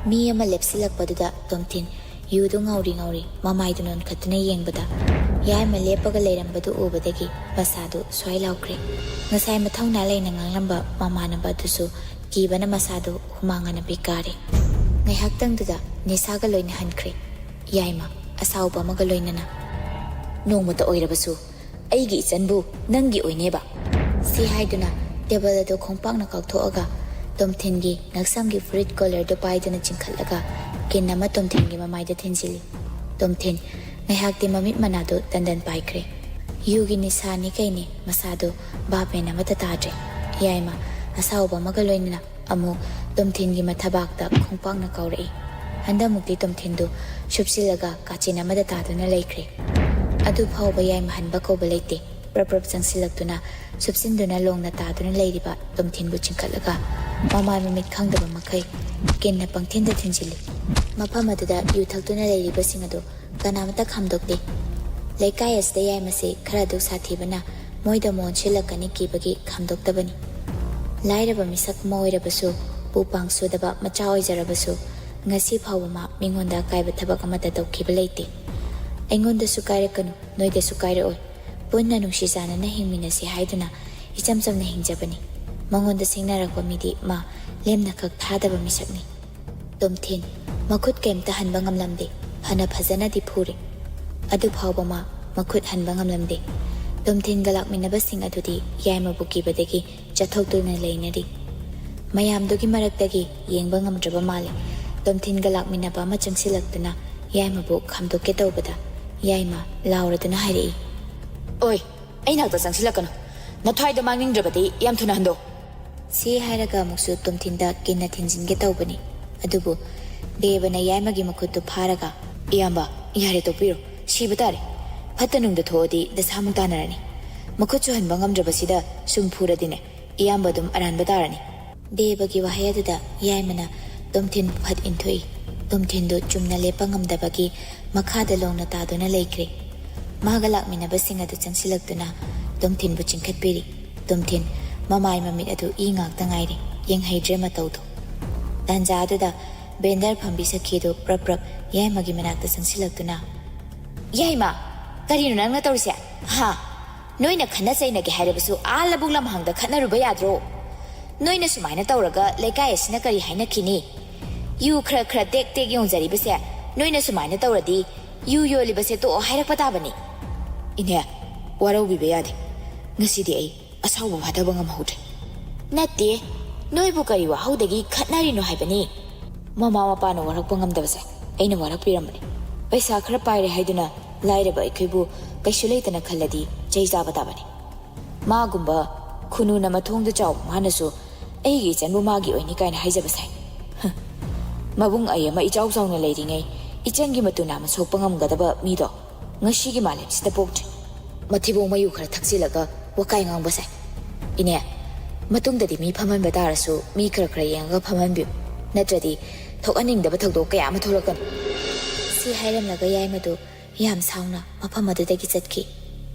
ꯃꯤ ꯑꯃ ꯂꯦꯞꯁꯤꯜꯂꯛꯄꯗꯨꯗ ꯇꯣꯝꯊꯤꯟ ꯌꯨꯗꯨ ꯉꯥꯎꯔꯤ ꯉꯥꯎꯔꯤ ꯃꯃꯥꯏꯗꯨ ꯅꯣꯟꯈꯠꯇꯨꯅ ꯌꯦꯡꯕꯗ, ꯌꯥꯏꯃ ꯂꯦꯞꯄꯒ ꯂꯩꯔꯝꯕꯗꯨ ꯎꯕꯗꯒꯤ ꯃꯁꯥꯗꯨ ꯁ꯭ꯋꯥꯏ ꯂꯥꯎꯈ꯭ꯔꯦ꯫ ꯉꯁꯥꯏ ꯃꯊꯧꯅꯥ ꯂꯩꯅ ꯉꯥꯡꯂꯝꯕ ꯃꯃꯥꯟꯅꯕ ꯑꯗꯨꯁꯨ ꯀꯤꯕꯅ ꯃꯁꯥꯗꯨ ꯍꯨꯃꯥꯡ ꯑꯅꯞꯄꯤ ꯀꯥꯔꯦ꯫ ꯉꯥꯏꯍꯥꯛꯇꯪꯗꯨꯗ ꯅꯤꯁꯥꯒ ꯂꯣꯏꯅ ꯍꯟꯈ꯭ꯔꯦ꯫ ꯌꯥꯏꯃ ꯑꯁꯥꯎꯕ ꯑꯃꯒ ꯂꯣꯏꯅꯅ, "ꯅꯣꯡꯃꯇ ꯑꯣꯏꯔꯕꯁꯨ ꯑꯩꯒꯤ ꯏꯆꯟꯕꯨ ꯅꯪꯒꯤ ꯑꯣꯏꯅꯦꯕ?" ꯁꯤ ꯍꯥꯏꯗꯨꯅ ꯇꯦꯕꯜ ꯑꯗꯨ ꯈꯣꯡꯄꯥꯛꯅ ꯀꯥꯎꯊꯣꯛꯑꯒ ꯇꯣꯝꯊꯤꯟꯒꯤ ꯉꯛꯁꯝꯒꯤ ꯐꯨꯔꯤꯠ ꯀꯣꯂꯔꯗꯨ ꯄꯥꯏꯗꯨꯅ ꯆꯤꯡꯈꯠꯂꯒ ꯀꯤꯟ ꯑꯃ ꯇꯣꯝꯊꯤꯟꯒꯤ ꯃꯃꯥꯏꯗ ꯊꯤꯟꯖꯤꯜꯂꯤ꯫ ꯇꯣꯝꯊꯤꯟ ꯉꯥꯏꯍꯥꯛꯇꯤ ꯃꯃꯤꯠ ꯃꯅꯥꯗꯨ ꯇꯟꯗꯟ ꯄꯥꯏꯈ꯭ꯔꯦ꯫ ꯌꯨꯒꯤ ꯅꯤꯁꯥꯅꯤ ꯀꯩꯅꯤ ꯃꯁꯥꯗꯨ ꯚꯥꯞ ꯃꯦꯟ ꯑꯃꯠꯇ ꯇꯥꯗ꯭ꯔꯦ꯫ ꯌꯥꯏꯃ ꯑꯁꯥꯎꯕ ꯑꯃꯒ ꯂꯣꯏꯅꯅ ꯑꯃꯨꯛ ꯇꯣꯝꯊꯤꯟꯒꯤ ꯃꯊꯕꯥꯛꯇ ꯈꯣꯡꯄꯥꯛꯅ ꯀꯥꯎꯔꯛꯏ꯫ ꯍꯟꯗꯛꯃꯨꯛꯇꯤ ꯇꯣꯝꯊꯤꯟꯗꯨ ꯁꯨꯞꯆꯤꯜꯂꯒ ꯀꯥꯆꯤꯟ ꯑꯃꯗ ꯇꯥꯗꯨꯅ ꯂꯩꯈ꯭ꯔꯦ꯫ ꯑꯗꯨ ꯐꯥꯎꯕ ꯌꯥꯏꯃ ꯍꯟꯕ ꯀꯧꯕ ꯂꯩꯇꯦ꯫ ꯄ꯭ꯔꯞ ꯄ꯭ꯔꯞ ꯆꯪꯁꯤꯜꯂꯛꯇꯨꯅ ꯁꯨꯞꯆꯤꯟꯗꯨꯅ ꯂꯣꯡꯅ ꯇꯥꯗꯨꯅ ꯂꯩꯔꯤꯕ ꯇꯣꯝꯊꯤꯟꯕꯨ ꯆꯤꯡꯈꯠꯂꯒ ꯃꯃꯥꯏ ꯃꯃꯤꯠ ꯈꯪꯗꯕ ꯃꯈꯩ ꯀꯤꯟꯅ ꯄꯪꯊꯤꯟꯗ ꯊꯤꯟꯖꯤꯜꯂꯤ꯫ ꯃꯐꯝ ꯑꯗꯨꯗ ꯌꯨ ꯊꯛꯇꯨꯅ ꯂꯩꯔꯤꯕꯁꯤꯡ ꯑꯗꯨ ꯀꯅꯥꯃꯠꯇ ꯈꯥꯝꯗꯣꯛꯇꯦ꯫ ꯂꯩꯀꯥꯏ ꯑꯁꯤꯗ ꯌꯥꯏꯃꯁꯤ ꯈꯔ ꯑꯗꯨꯛ ꯁꯥꯊꯤꯕꯅ ꯃꯣꯏꯗ ꯃꯣꯟ ꯁꯤꯜꯂꯛꯀꯅꯤ ꯀꯤꯕꯒꯤ ꯈꯥꯝꯗꯣꯛꯇꯕꯅꯤ꯫ ꯂꯥꯏꯔꯕ ꯃꯤꯁꯛ ꯑꯃ ꯑꯣꯏꯔꯕꯁꯨ, ꯎ ꯄꯥꯡ ꯁꯨꯗꯕ ꯃꯆꯥ ꯑꯣꯏꯖꯔꯕꯁꯨ, ꯉꯁꯤ ꯐꯥꯎꯕ ꯃꯥ ꯃꯤꯉꯣꯟꯗ ꯑꯀꯥꯏꯕ ꯊꯕꯛ ꯑꯃꯠꯇ ꯇꯧꯈꯤꯕ ꯂꯩꯇꯦ꯫ ꯑꯩꯉꯣꯟꯗꯁꯨ ꯀꯥꯏꯔꯛꯀꯅꯨ, ꯅꯣꯏꯗꯁꯨ ꯀꯥꯏꯔꯛꯑꯣꯏ꯫ ꯄꯨꯟꯅ ꯅꯨꯡꯁꯤ ꯆꯥꯟꯅꯅ ꯍꯤꯡꯃꯤꯟꯅꯁꯤ ꯍꯥꯏꯗꯨꯅ ꯏꯆꯝ ꯆꯝꯅ ꯍꯤꯡꯖꯕꯅꯤ꯫ ꯃꯉꯣꯟꯗ ꯁꯤꯡꯅꯔꯛꯄ ꯃꯤꯗꯤ ꯃꯥ ꯂꯦꯝꯅꯈꯛ ꯊꯥꯗꯕ ꯃꯤꯁꯛꯅꯤ꯫ ꯇꯣꯝꯊꯤꯟ ꯃꯈꯨꯠ ꯀꯩꯝꯇ ꯍꯟꯕ ꯉꯝꯂꯝꯗꯦ꯫ ꯐꯅ ꯐꯖꯅꯗꯤ ꯐꯨꯔꯦ, ꯑꯗꯨ ꯐꯥꯎꯕ ꯃꯥ ꯃꯈꯨꯠ ꯍꯟꯕ ꯉꯝꯂꯝꯗꯦ꯫ ꯇꯣꯝꯊꯤꯟꯒ ꯂꯥꯛꯃꯤꯟꯅꯕꯁꯤꯡ ꯑꯗꯨꯗꯤ ꯌꯥꯏꯃꯕꯨ ꯀꯤꯕꯗꯒꯤ ꯆꯠꯊꯣꯛꯇꯨꯅ ꯂꯩꯅꯔꯤ꯫ ꯃꯌꯥꯝꯗꯨꯒꯤ ꯃꯔꯛꯇꯒꯤ ꯌꯦꯡꯕ ꯉꯝꯗ꯭ꯔꯕ ꯃꯥꯜꯂꯦ꯫ ꯇꯣꯝꯊꯤꯟꯒ ꯂꯥꯛꯃꯤꯟꯅꯕ ꯑꯃ ꯆꯪꯁꯤꯜꯂꯛꯇꯨꯅ ꯌꯥꯏꯃꯕꯨ ꯈꯥꯝꯗꯣꯛꯀꯦ ꯇꯧꯕꯗ ꯌꯥꯏꯃ ꯂꯥꯎꯔꯗꯨꯅ ꯍꯥꯏꯔꯛꯏ, "ꯑꯣꯏ, ꯑꯩ ꯅꯥꯛꯇ ꯆꯪꯁꯤꯜꯂꯛꯀꯅꯨ꯫ ꯅꯊ꯭ꯋꯥꯏꯗꯣ ꯃꯥꯡꯅꯤꯡꯗ꯭ꯔꯕꯗꯤ ꯌꯥꯝ ꯊꯨꯅ ꯍꯟꯗꯣꯛ!" ꯁꯤ ꯍꯥꯏꯔꯒ ꯑꯃꯨꯛꯁꯨ ꯇꯣꯝꯊꯤꯟꯗ ꯀꯤꯟꯅ ꯊꯤꯟꯖꯤꯟꯒꯦ ꯇꯧꯕꯅꯤ꯫ ꯑꯗꯨꯕꯨ ꯗꯦꯕꯅ ꯌꯥꯏꯃꯒꯤ ꯃꯈꯨꯠꯇꯨ ꯐꯥꯔꯒ, "ꯏꯌꯥꯝꯕ, ꯌꯥꯔꯦ, ꯇꯣꯛꯄꯤꯔꯣ꯫ ꯁꯤꯕ ꯇꯥꯔꯦ꯫ ꯐꯠꯇ ꯅꯨꯡꯗ ꯊꯣꯛꯑꯗꯤ ꯗꯁꯥꯃꯨꯛ ꯇꯥꯅꯔꯅꯤ꯫ ꯃꯈꯨꯠꯁꯨ ꯍꯟꯕ ꯉꯝꯗ꯭ꯔꯕꯁꯤꯗ ꯁꯨꯝ ꯐꯨꯔꯗꯤꯅꯦ, ꯏꯌꯥꯝꯕ ꯑꯗꯨꯝ ꯑꯔꯥꯟꯕ ꯇꯥꯔꯅꯤ꯫" ꯗꯦꯕꯒꯤ ꯋꯥꯍꯩ ꯑꯗꯨꯗ ꯌꯥꯏꯃꯅ ꯇꯣꯝꯊꯤꯟꯕꯨ ꯐꯠ ꯏꯟꯊꯣꯛꯏ꯫ ꯇꯣꯝꯊꯤꯟꯗꯨ ꯆꯨꯝꯅ ꯂꯦꯞꯄ ꯉꯝꯗꯕꯒꯤ ꯃꯈꯥꯗ ꯂꯣꯡꯅ ꯇꯥꯗꯨꯅ ꯂꯩꯈ꯭ꯔꯦ꯫ ꯃꯥꯒ ꯂꯥꯛꯃꯤꯟꯅꯕꯁꯤꯡ ꯑꯗꯨ ꯆꯪꯁꯤꯜꯂꯛꯇꯨꯅ ꯇꯣꯝꯊꯤꯟꯕꯨ ꯆꯤꯡꯈꯠꯄꯤꯔꯤ꯫ ꯇꯣꯝꯊꯤꯟ ꯃꯃꯥꯏ ꯃꯃꯤꯠ ꯑꯗꯨ ꯏ ꯉꯥꯛꯇ ꯉꯥꯏꯔꯦ, ꯌꯦꯡꯍꯩꯗ꯭ꯔꯦ ꯃꯇꯧꯗꯨ꯫ ꯇꯥꯟꯖꯥ ꯑꯗꯨꯗ ꯕꯦꯟꯗꯔ ꯐꯝꯕꯤ ꯁꯈꯤꯗꯨ ꯄ꯭ꯔꯞ ꯄ꯭ꯔꯞ ꯌꯥꯏꯃꯒꯤ ꯃꯅꯥꯛꯇ ꯆꯪꯁꯤꯜꯂꯛꯇꯨꯅ, "ꯌꯥꯏꯃ, ꯀꯔꯤꯅꯣ ꯅꯪꯅ ꯇꯧꯔꯤꯁꯦ? ꯍꯥ? ꯅꯣꯏꯅ ꯈꯠꯅ ꯆꯩꯅꯒꯦ ꯍꯥꯏꯔꯕꯁꯨ ꯑꯥ ꯂꯧꯕꯨꯛ ꯂꯝꯍꯥꯡꯗ ꯈꯠꯅꯔꯨꯕ ꯌꯥꯗ꯭ꯔꯣ? ꯅꯣꯏꯅ ꯁꯨꯃꯥꯏꯅ ꯇꯧꯔꯒ ꯂꯩꯀꯥꯏ ꯑꯁꯤꯅ ꯀꯔꯤ ꯍꯥꯏꯅꯈꯤꯅꯤ? ꯌꯨ ꯈꯔ ꯈꯔ ꯇꯦꯛ ꯇꯦꯛ ꯌꯣꯟꯖꯔꯤꯕꯁꯦ ꯅꯣꯏꯅ ꯁꯨꯃꯥꯏꯅ ꯇꯧꯔꯗꯤ ꯌꯨ ꯌꯣꯜꯂꯤꯕꯁꯦ ꯇꯣꯛꯑꯣ ꯍꯥꯏꯔꯛꯄ ꯇꯥꯕꯅꯤ꯫" "ꯏꯅꯦ, ꯋꯥꯔꯧꯕꯤꯕ ꯌꯥꯗꯦ꯫ ꯉꯁꯤꯗꯤ ꯑꯩ ꯑꯁꯥꯎꯕ ꯐꯥꯊꯕ ꯉꯝꯍꯧꯗ꯭ꯔꯦ꯫" "ꯅꯠꯇꯦ, ꯅꯣꯏꯕꯨ ꯀꯔꯤ ꯋꯥꯍꯧꯗꯒꯤ ꯈꯠꯅꯔꯤꯅꯣ ꯍꯥꯏꯕꯅꯤ? ꯃꯃꯥ ꯃꯄꯥꯅ ꯋꯥꯔꯛꯄ ꯉꯝꯗꯕꯁꯦ ꯑꯩꯅ ꯋꯥꯔꯛꯄꯤꯔꯝꯕꯅꯤ꯫ ꯄꯩꯁꯥ ꯈꯔ ꯄꯥꯏꯔꯦ ꯍꯥꯏꯗꯨꯅ ꯂꯥꯏꯔꯕ ꯑꯩꯈꯣꯏꯕꯨ ꯀꯩꯁꯨ ꯂꯩꯇꯅ ꯈꯜꯂꯗꯤ ꯆꯩ ꯆꯥꯕ ꯇꯥꯕꯅꯤ꯫ ꯃꯥꯒꯨꯝꯕ ꯈꯨꯅꯨꯅ ꯃꯊꯣꯡꯗ ꯆꯥꯎꯕ ꯃꯥꯅꯁꯨ ꯑꯩꯒꯤ ꯏꯆꯟꯕꯨ ꯃꯥꯒꯤ ꯑꯣꯏꯅꯤ ꯀꯥꯏꯅ ꯍꯥꯏꯖꯕ ꯁꯥꯏ꯫ ꯍ, ꯃꯕꯨꯡ ꯑꯩ ꯑꯃ ꯏꯆꯥꯎ ꯆꯥꯎꯅ ꯂꯩꯔꯤꯉꯩ ꯏꯆꯟꯒꯤ ꯃꯇꯨ ꯅꯥꯝꯃ ꯁꯣꯛꯄ ꯉꯝꯒꯗꯕ ꯃꯤꯗꯣ ꯉꯁꯤꯒꯤ ꯃꯥꯂꯦꯝꯁꯤꯗ ꯄꯣꯛꯇ꯭ꯔꯤ꯫ ꯃꯊꯤꯕꯣꯡ ꯃꯌꯨ ꯈꯔ ꯊꯛꯆꯤꯜꯂꯒ ꯋꯥꯀꯥꯏ ꯉꯥꯡꯕ ꯁꯥꯏ꯫ ꯏꯅꯦ, ꯃꯇꯨꯡꯗꯗꯤ ꯃꯤ ꯐꯝꯍꯟꯕ ꯇꯥꯔꯁꯨ ꯃꯤ ꯈꯔ ꯈꯔ ꯌꯦꯡꯉꯒ ꯐꯝꯍꯟꯕꯤꯌꯨ, ꯅꯠꯇ꯭ꯔꯗꯤ ꯊꯣꯛꯍꯟꯅꯤꯡꯗꯕ ꯊꯧꯗꯣꯛ ꯀꯌꯥ ꯑꯃ ꯊꯣꯛꯂꯛꯀꯅꯤ꯫" ꯁꯤ ꯍꯥꯏꯔꯝꯂꯒ ꯌꯥꯏꯃꯗꯨ ꯌꯥꯝ ꯁꯥꯎꯅ ꯃꯐꯝ ꯑꯗꯨꯗꯒꯤ ꯆꯠꯈꯤ꯫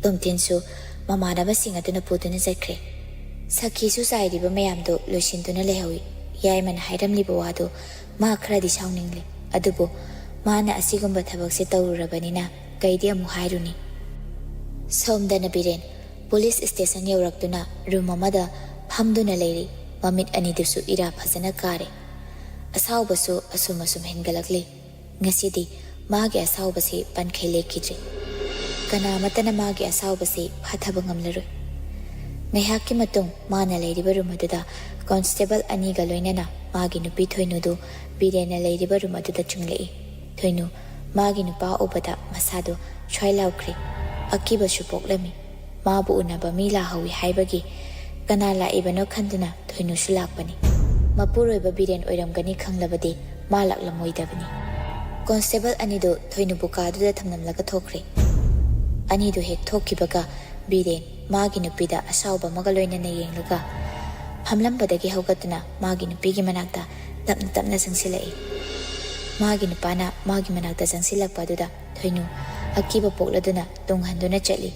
ꯇꯣꯝꯊꯤꯟꯁꯨ ꯃꯃꯥꯟꯅꯕꯁꯤꯡ ꯑꯗꯨꯅ ꯄꯨꯗꯨꯅ ꯆꯠꯈ꯭ꯔꯦ꯫ ꯁꯈꯤꯁꯨ ꯆꯥꯏꯔꯤꯕ ꯃꯌꯥꯝꯗꯨ ꯂꯣꯏꯁꯤꯟꯗꯨꯅ ꯂꯩꯍꯧꯏ꯫ ꯌꯥꯏꯃꯅ ꯍꯥꯏꯔꯝꯂꯤꯕ ꯋꯥꯗꯨ ꯃꯥ ꯈꯔꯗꯤ ꯁꯥꯎꯅꯤꯡꯂꯦ, ꯑꯗꯨꯕꯨ ꯃꯥꯅ ꯑꯁꯤꯒꯨꯝꯕ ꯊꯕꯛꯁꯦ ꯇꯧꯔꯨꯔꯕꯅꯤꯅ ꯀꯩꯗꯤ ꯑꯃꯨꯛ ꯍꯥꯏꯔꯨꯅꯤ꯫ ꯁꯣꯝꯗꯅ ꯕꯤꯔꯦꯟ ꯄꯨꯂꯤꯁ ꯁ꯭ꯇꯦꯁꯟ ꯌꯧꯔꯛꯇꯨꯅ ꯔꯨꯝ ꯑꯃꯗ ꯐꯝꯗꯨꯅ ꯂꯩꯔꯤ꯫ ꯃꯃꯤꯠ ꯑꯅꯤꯗꯨꯁꯨ ꯏꯔꯥ ꯐꯖꯅ ꯀꯥꯔꯦ꯫ ꯑꯁꯥꯎꯕꯁꯨ ꯑꯁꯨꯝ ꯑꯁꯨꯝ ꯍꯦꯟꯒꯠꯂꯛꯂꯤ꯫ ꯉꯁꯤꯗꯤ ꯃꯥꯒꯤ ꯑꯁꯥꯎꯕꯁꯤ ꯄꯟꯈꯩ ꯂꯦꯛꯈꯤꯗ꯭ꯔꯦ꯫ ꯀꯅꯥꯃꯠꯇꯅ ꯃꯥꯒꯤ ꯑꯁꯥꯎꯕꯁꯤ ꯐꯥꯊꯕ ꯉꯝꯂꯔꯣꯏ꯫ ꯉꯥꯏꯍꯥꯛꯀꯤ ꯃꯇꯨꯡ ꯃꯥꯅ ꯂꯩꯔꯤꯕ ꯔꯨꯝ ꯑꯗꯨꯗ ꯀꯣꯟꯁꯇꯦꯕꯜ ꯑꯅꯤꯒ ꯂꯣꯏꯅꯅ ꯃꯥꯒꯤ ꯅꯨꯄꯤ ꯊꯣꯏꯅꯨꯗꯨ ꯕꯤꯔꯦꯟꯅ ꯂꯩꯔꯤꯕ ꯔꯨꯝ ꯑꯗꯨꯗ ꯆꯪꯂꯛꯏ꯫ ꯊꯣꯏꯅꯨ ꯃꯥꯒꯤ ꯅꯨꯄꯥ ꯎꯕꯗ ꯃꯁꯥꯗꯨ ꯁ꯭ꯋꯥꯏ ꯂꯥꯎꯈ꯭ꯔꯦ꯫ ꯑꯀꯤꯕꯁꯨ ꯄꯣꯛꯂꯝꯃꯤ꯫ ꯃꯥꯕꯨ ꯎꯅꯕ ꯃꯤ ꯂꯥꯛꯍꯧꯋꯤ ꯍꯥꯏꯕꯒꯤ ꯀꯅꯥ ꯂꯥꯛꯏꯕꯅꯣ ꯈꯟꯗꯨꯅ ꯊꯣꯏꯅꯨꯁꯨ ꯂꯥꯛꯄꯅꯤ꯫ ꯃꯄꯨꯔꯣꯏꯕ ꯕꯤꯔꯦꯟ ꯑꯣꯏꯔꯝꯒꯅꯤ ꯈꯪꯂꯕꯗꯤ ꯃꯥ ꯂꯥꯛꯂꯝꯃꯣꯏꯗꯕꯅꯤ꯫ ꯀꯣꯟꯁꯇꯦꯕꯜ ꯑꯅꯤꯗꯨ ꯊꯣꯏꯅꯨꯕꯨ ꯀꯥꯗꯨꯗ ꯊꯝꯂꯝꯂꯒ ꯊꯣꯛꯈ꯭ꯔꯦ꯫ ꯑꯅꯤꯗꯨ ꯍꯦꯛ ꯊꯣꯛꯈꯤꯕꯒ ꯕꯤꯔꯦꯟ ꯃꯥꯒꯤ ꯅꯨꯄꯤꯗ ꯑꯁꯥꯎꯕ ꯑꯃꯒ ꯂꯣꯏꯅꯅ ꯌꯦꯡꯂꯒ ꯐꯝꯂꯝꯕꯗꯒꯤ ꯍꯧꯒꯠꯇꯨꯅ ꯃꯥꯒꯤ ꯅꯨꯄꯤꯒꯤ ꯃꯅꯥꯛꯇ ꯇꯞꯅ ꯇꯞꯅ ꯆꯪꯁꯤꯜꯂꯛꯏ꯫ ꯃꯥꯒꯤ ꯅꯨꯄꯥꯅ ꯃꯥꯒꯤ ꯃꯅꯥꯛꯇ ꯆꯪꯁꯤꯜꯂꯛꯄ ꯑꯗꯨꯗ ꯊꯣꯏꯅꯨ ꯑꯀꯤꯕ ꯄꯣꯛꯂꯗꯨꯅ ꯇꯨꯡ ꯍꯟꯗꯨꯅ ꯆꯠꯂꯤ꯫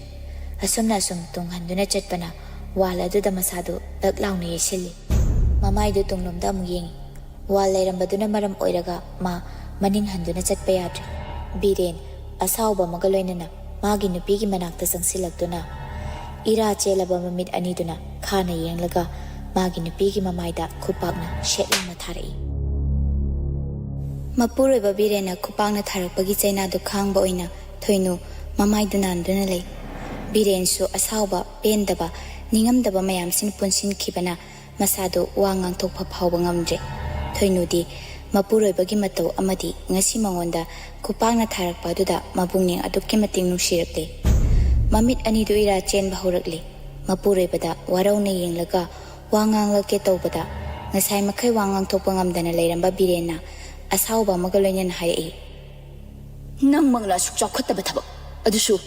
ꯑꯁꯨꯝꯅ ꯑꯁꯨꯝ ꯇꯨꯡ ꯍꯟꯗꯨꯅ ꯆꯠꯄꯅ ꯋꯥꯜ ꯑꯗꯨꯗ ꯃꯁꯥꯗꯨ ꯂꯛ ꯂꯥꯎꯅ ꯌꯩꯁꯤꯜꯂꯤ꯫ ꯃꯃꯥꯏꯗꯨ ꯇꯨꯡꯂꯣꯝꯗ ꯑꯃꯨꯛ ꯌꯦꯡꯉꯤ꯫ ꯋꯥꯜ ꯂꯩꯔꯝꯕꯗꯨꯅ ꯃꯔꯝ ꯑꯣꯏꯔꯒ ꯃꯥ ꯃꯅꯤꯡ ꯍꯟꯗꯨꯅ ꯆꯠꯄ ꯌꯥꯗ꯭ꯔꯦ꯫ ꯕꯤꯔꯦꯟ ꯑꯁꯥꯎꯕ ꯑꯃꯒ ꯂꯣꯏꯅꯅ ꯃꯥꯒꯤ ꯅꯨꯄꯤꯒꯤ ꯃꯅꯥꯛꯇ ꯆꯪꯁꯤꯜꯂꯛꯇꯨꯅ ꯏꯔꯥ ꯆꯦꯜꯂꯕ ꯃꯃꯤꯠ ꯑꯅꯤꯗꯨꯅ ꯈꯥꯅ ꯌꯦꯡꯂꯒ ꯃꯥꯒꯤ ꯅꯨꯄꯤꯒꯤ ꯃꯃꯥꯏꯗ ꯈꯨꯄꯥꯛꯅ ꯁꯦꯠ ꯂꯥꯎꯅ ꯊꯥꯔꯛꯏ꯫ ꯃꯄꯨꯔꯣꯏꯕ ꯕꯤꯔꯦꯟꯅ ꯈꯨꯄꯥꯛꯅ ꯊꯥꯔꯛꯄꯒꯤ ꯆꯩꯅꯥꯗꯨ ꯈꯥꯡꯕ ꯑꯣꯏꯅ ꯊꯣꯏꯅꯨ ꯃꯃꯥꯏꯗꯨ ꯅꯥꯟꯗꯨꯅ ꯂꯩ꯫ ꯕꯤꯔꯦꯟꯁꯨ ꯑꯁꯥꯎꯕ, ꯄꯦꯟꯗꯕ, ꯅꯤꯡꯉꯝꯗꯕ ꯃꯌꯥꯝꯁꯤꯅ ꯄꯨꯟꯁꯤꯟꯈꯤꯕꯅ ꯃꯁꯥꯗꯨ ꯋꯥ ꯉꯥꯡꯊꯣꯛꯄ ꯐꯥꯎꯕ ꯉꯝꯗ꯭ꯔꯦ꯫ ꯊꯣꯏꯅꯨꯗꯤ ꯃꯄꯨꯔꯣꯏꯕꯒꯤ ꯃꯇꯧ ꯑꯃꯗꯤ ꯉꯁꯤ ꯃꯉꯣꯟꯗ ꯈꯨꯄꯥꯛꯅ ꯊꯥꯔꯛꯄ ꯑꯗꯨꯗ ꯃꯕꯨꯛꯅꯤꯡ ꯑꯗꯨꯛꯀꯤ ꯃꯇꯤꯛ ꯅꯨꯡꯁꯤꯔꯛꯂꯦ꯫ ꯃꯃꯤꯠ ꯑꯅꯤꯗꯨ ꯏꯔꯥ ꯆꯦꯟꯕ ꯍꯧꯔꯛꯂꯦ꯫ ꯃꯄꯨꯔꯣꯏꯕꯗ ꯋꯥꯔꯧꯅ ꯌꯦꯡꯂꯒ ꯋꯥ ꯉꯥꯡꯂꯛꯀꯦ ꯇꯧꯕꯗ ꯉꯁꯥꯏ ꯃꯈꯩ ꯋꯥ ꯉꯥꯡꯊꯣꯛꯄ ꯉꯝꯗꯅ ꯂꯩꯔꯝꯕ ꯕꯤꯔꯦꯟꯅ ꯑꯁꯥꯎꯕ ꯑꯃꯒ ꯂꯣꯏꯅꯅ ꯍꯥꯏꯔꯛꯏ꯫ "ꯅꯪꯃꯛꯅ ꯑꯁꯨꯛ ꯆꯥꯎꯈꯠꯇꯕ ꯊꯕꯛ, ꯑꯗꯨꯁꯨ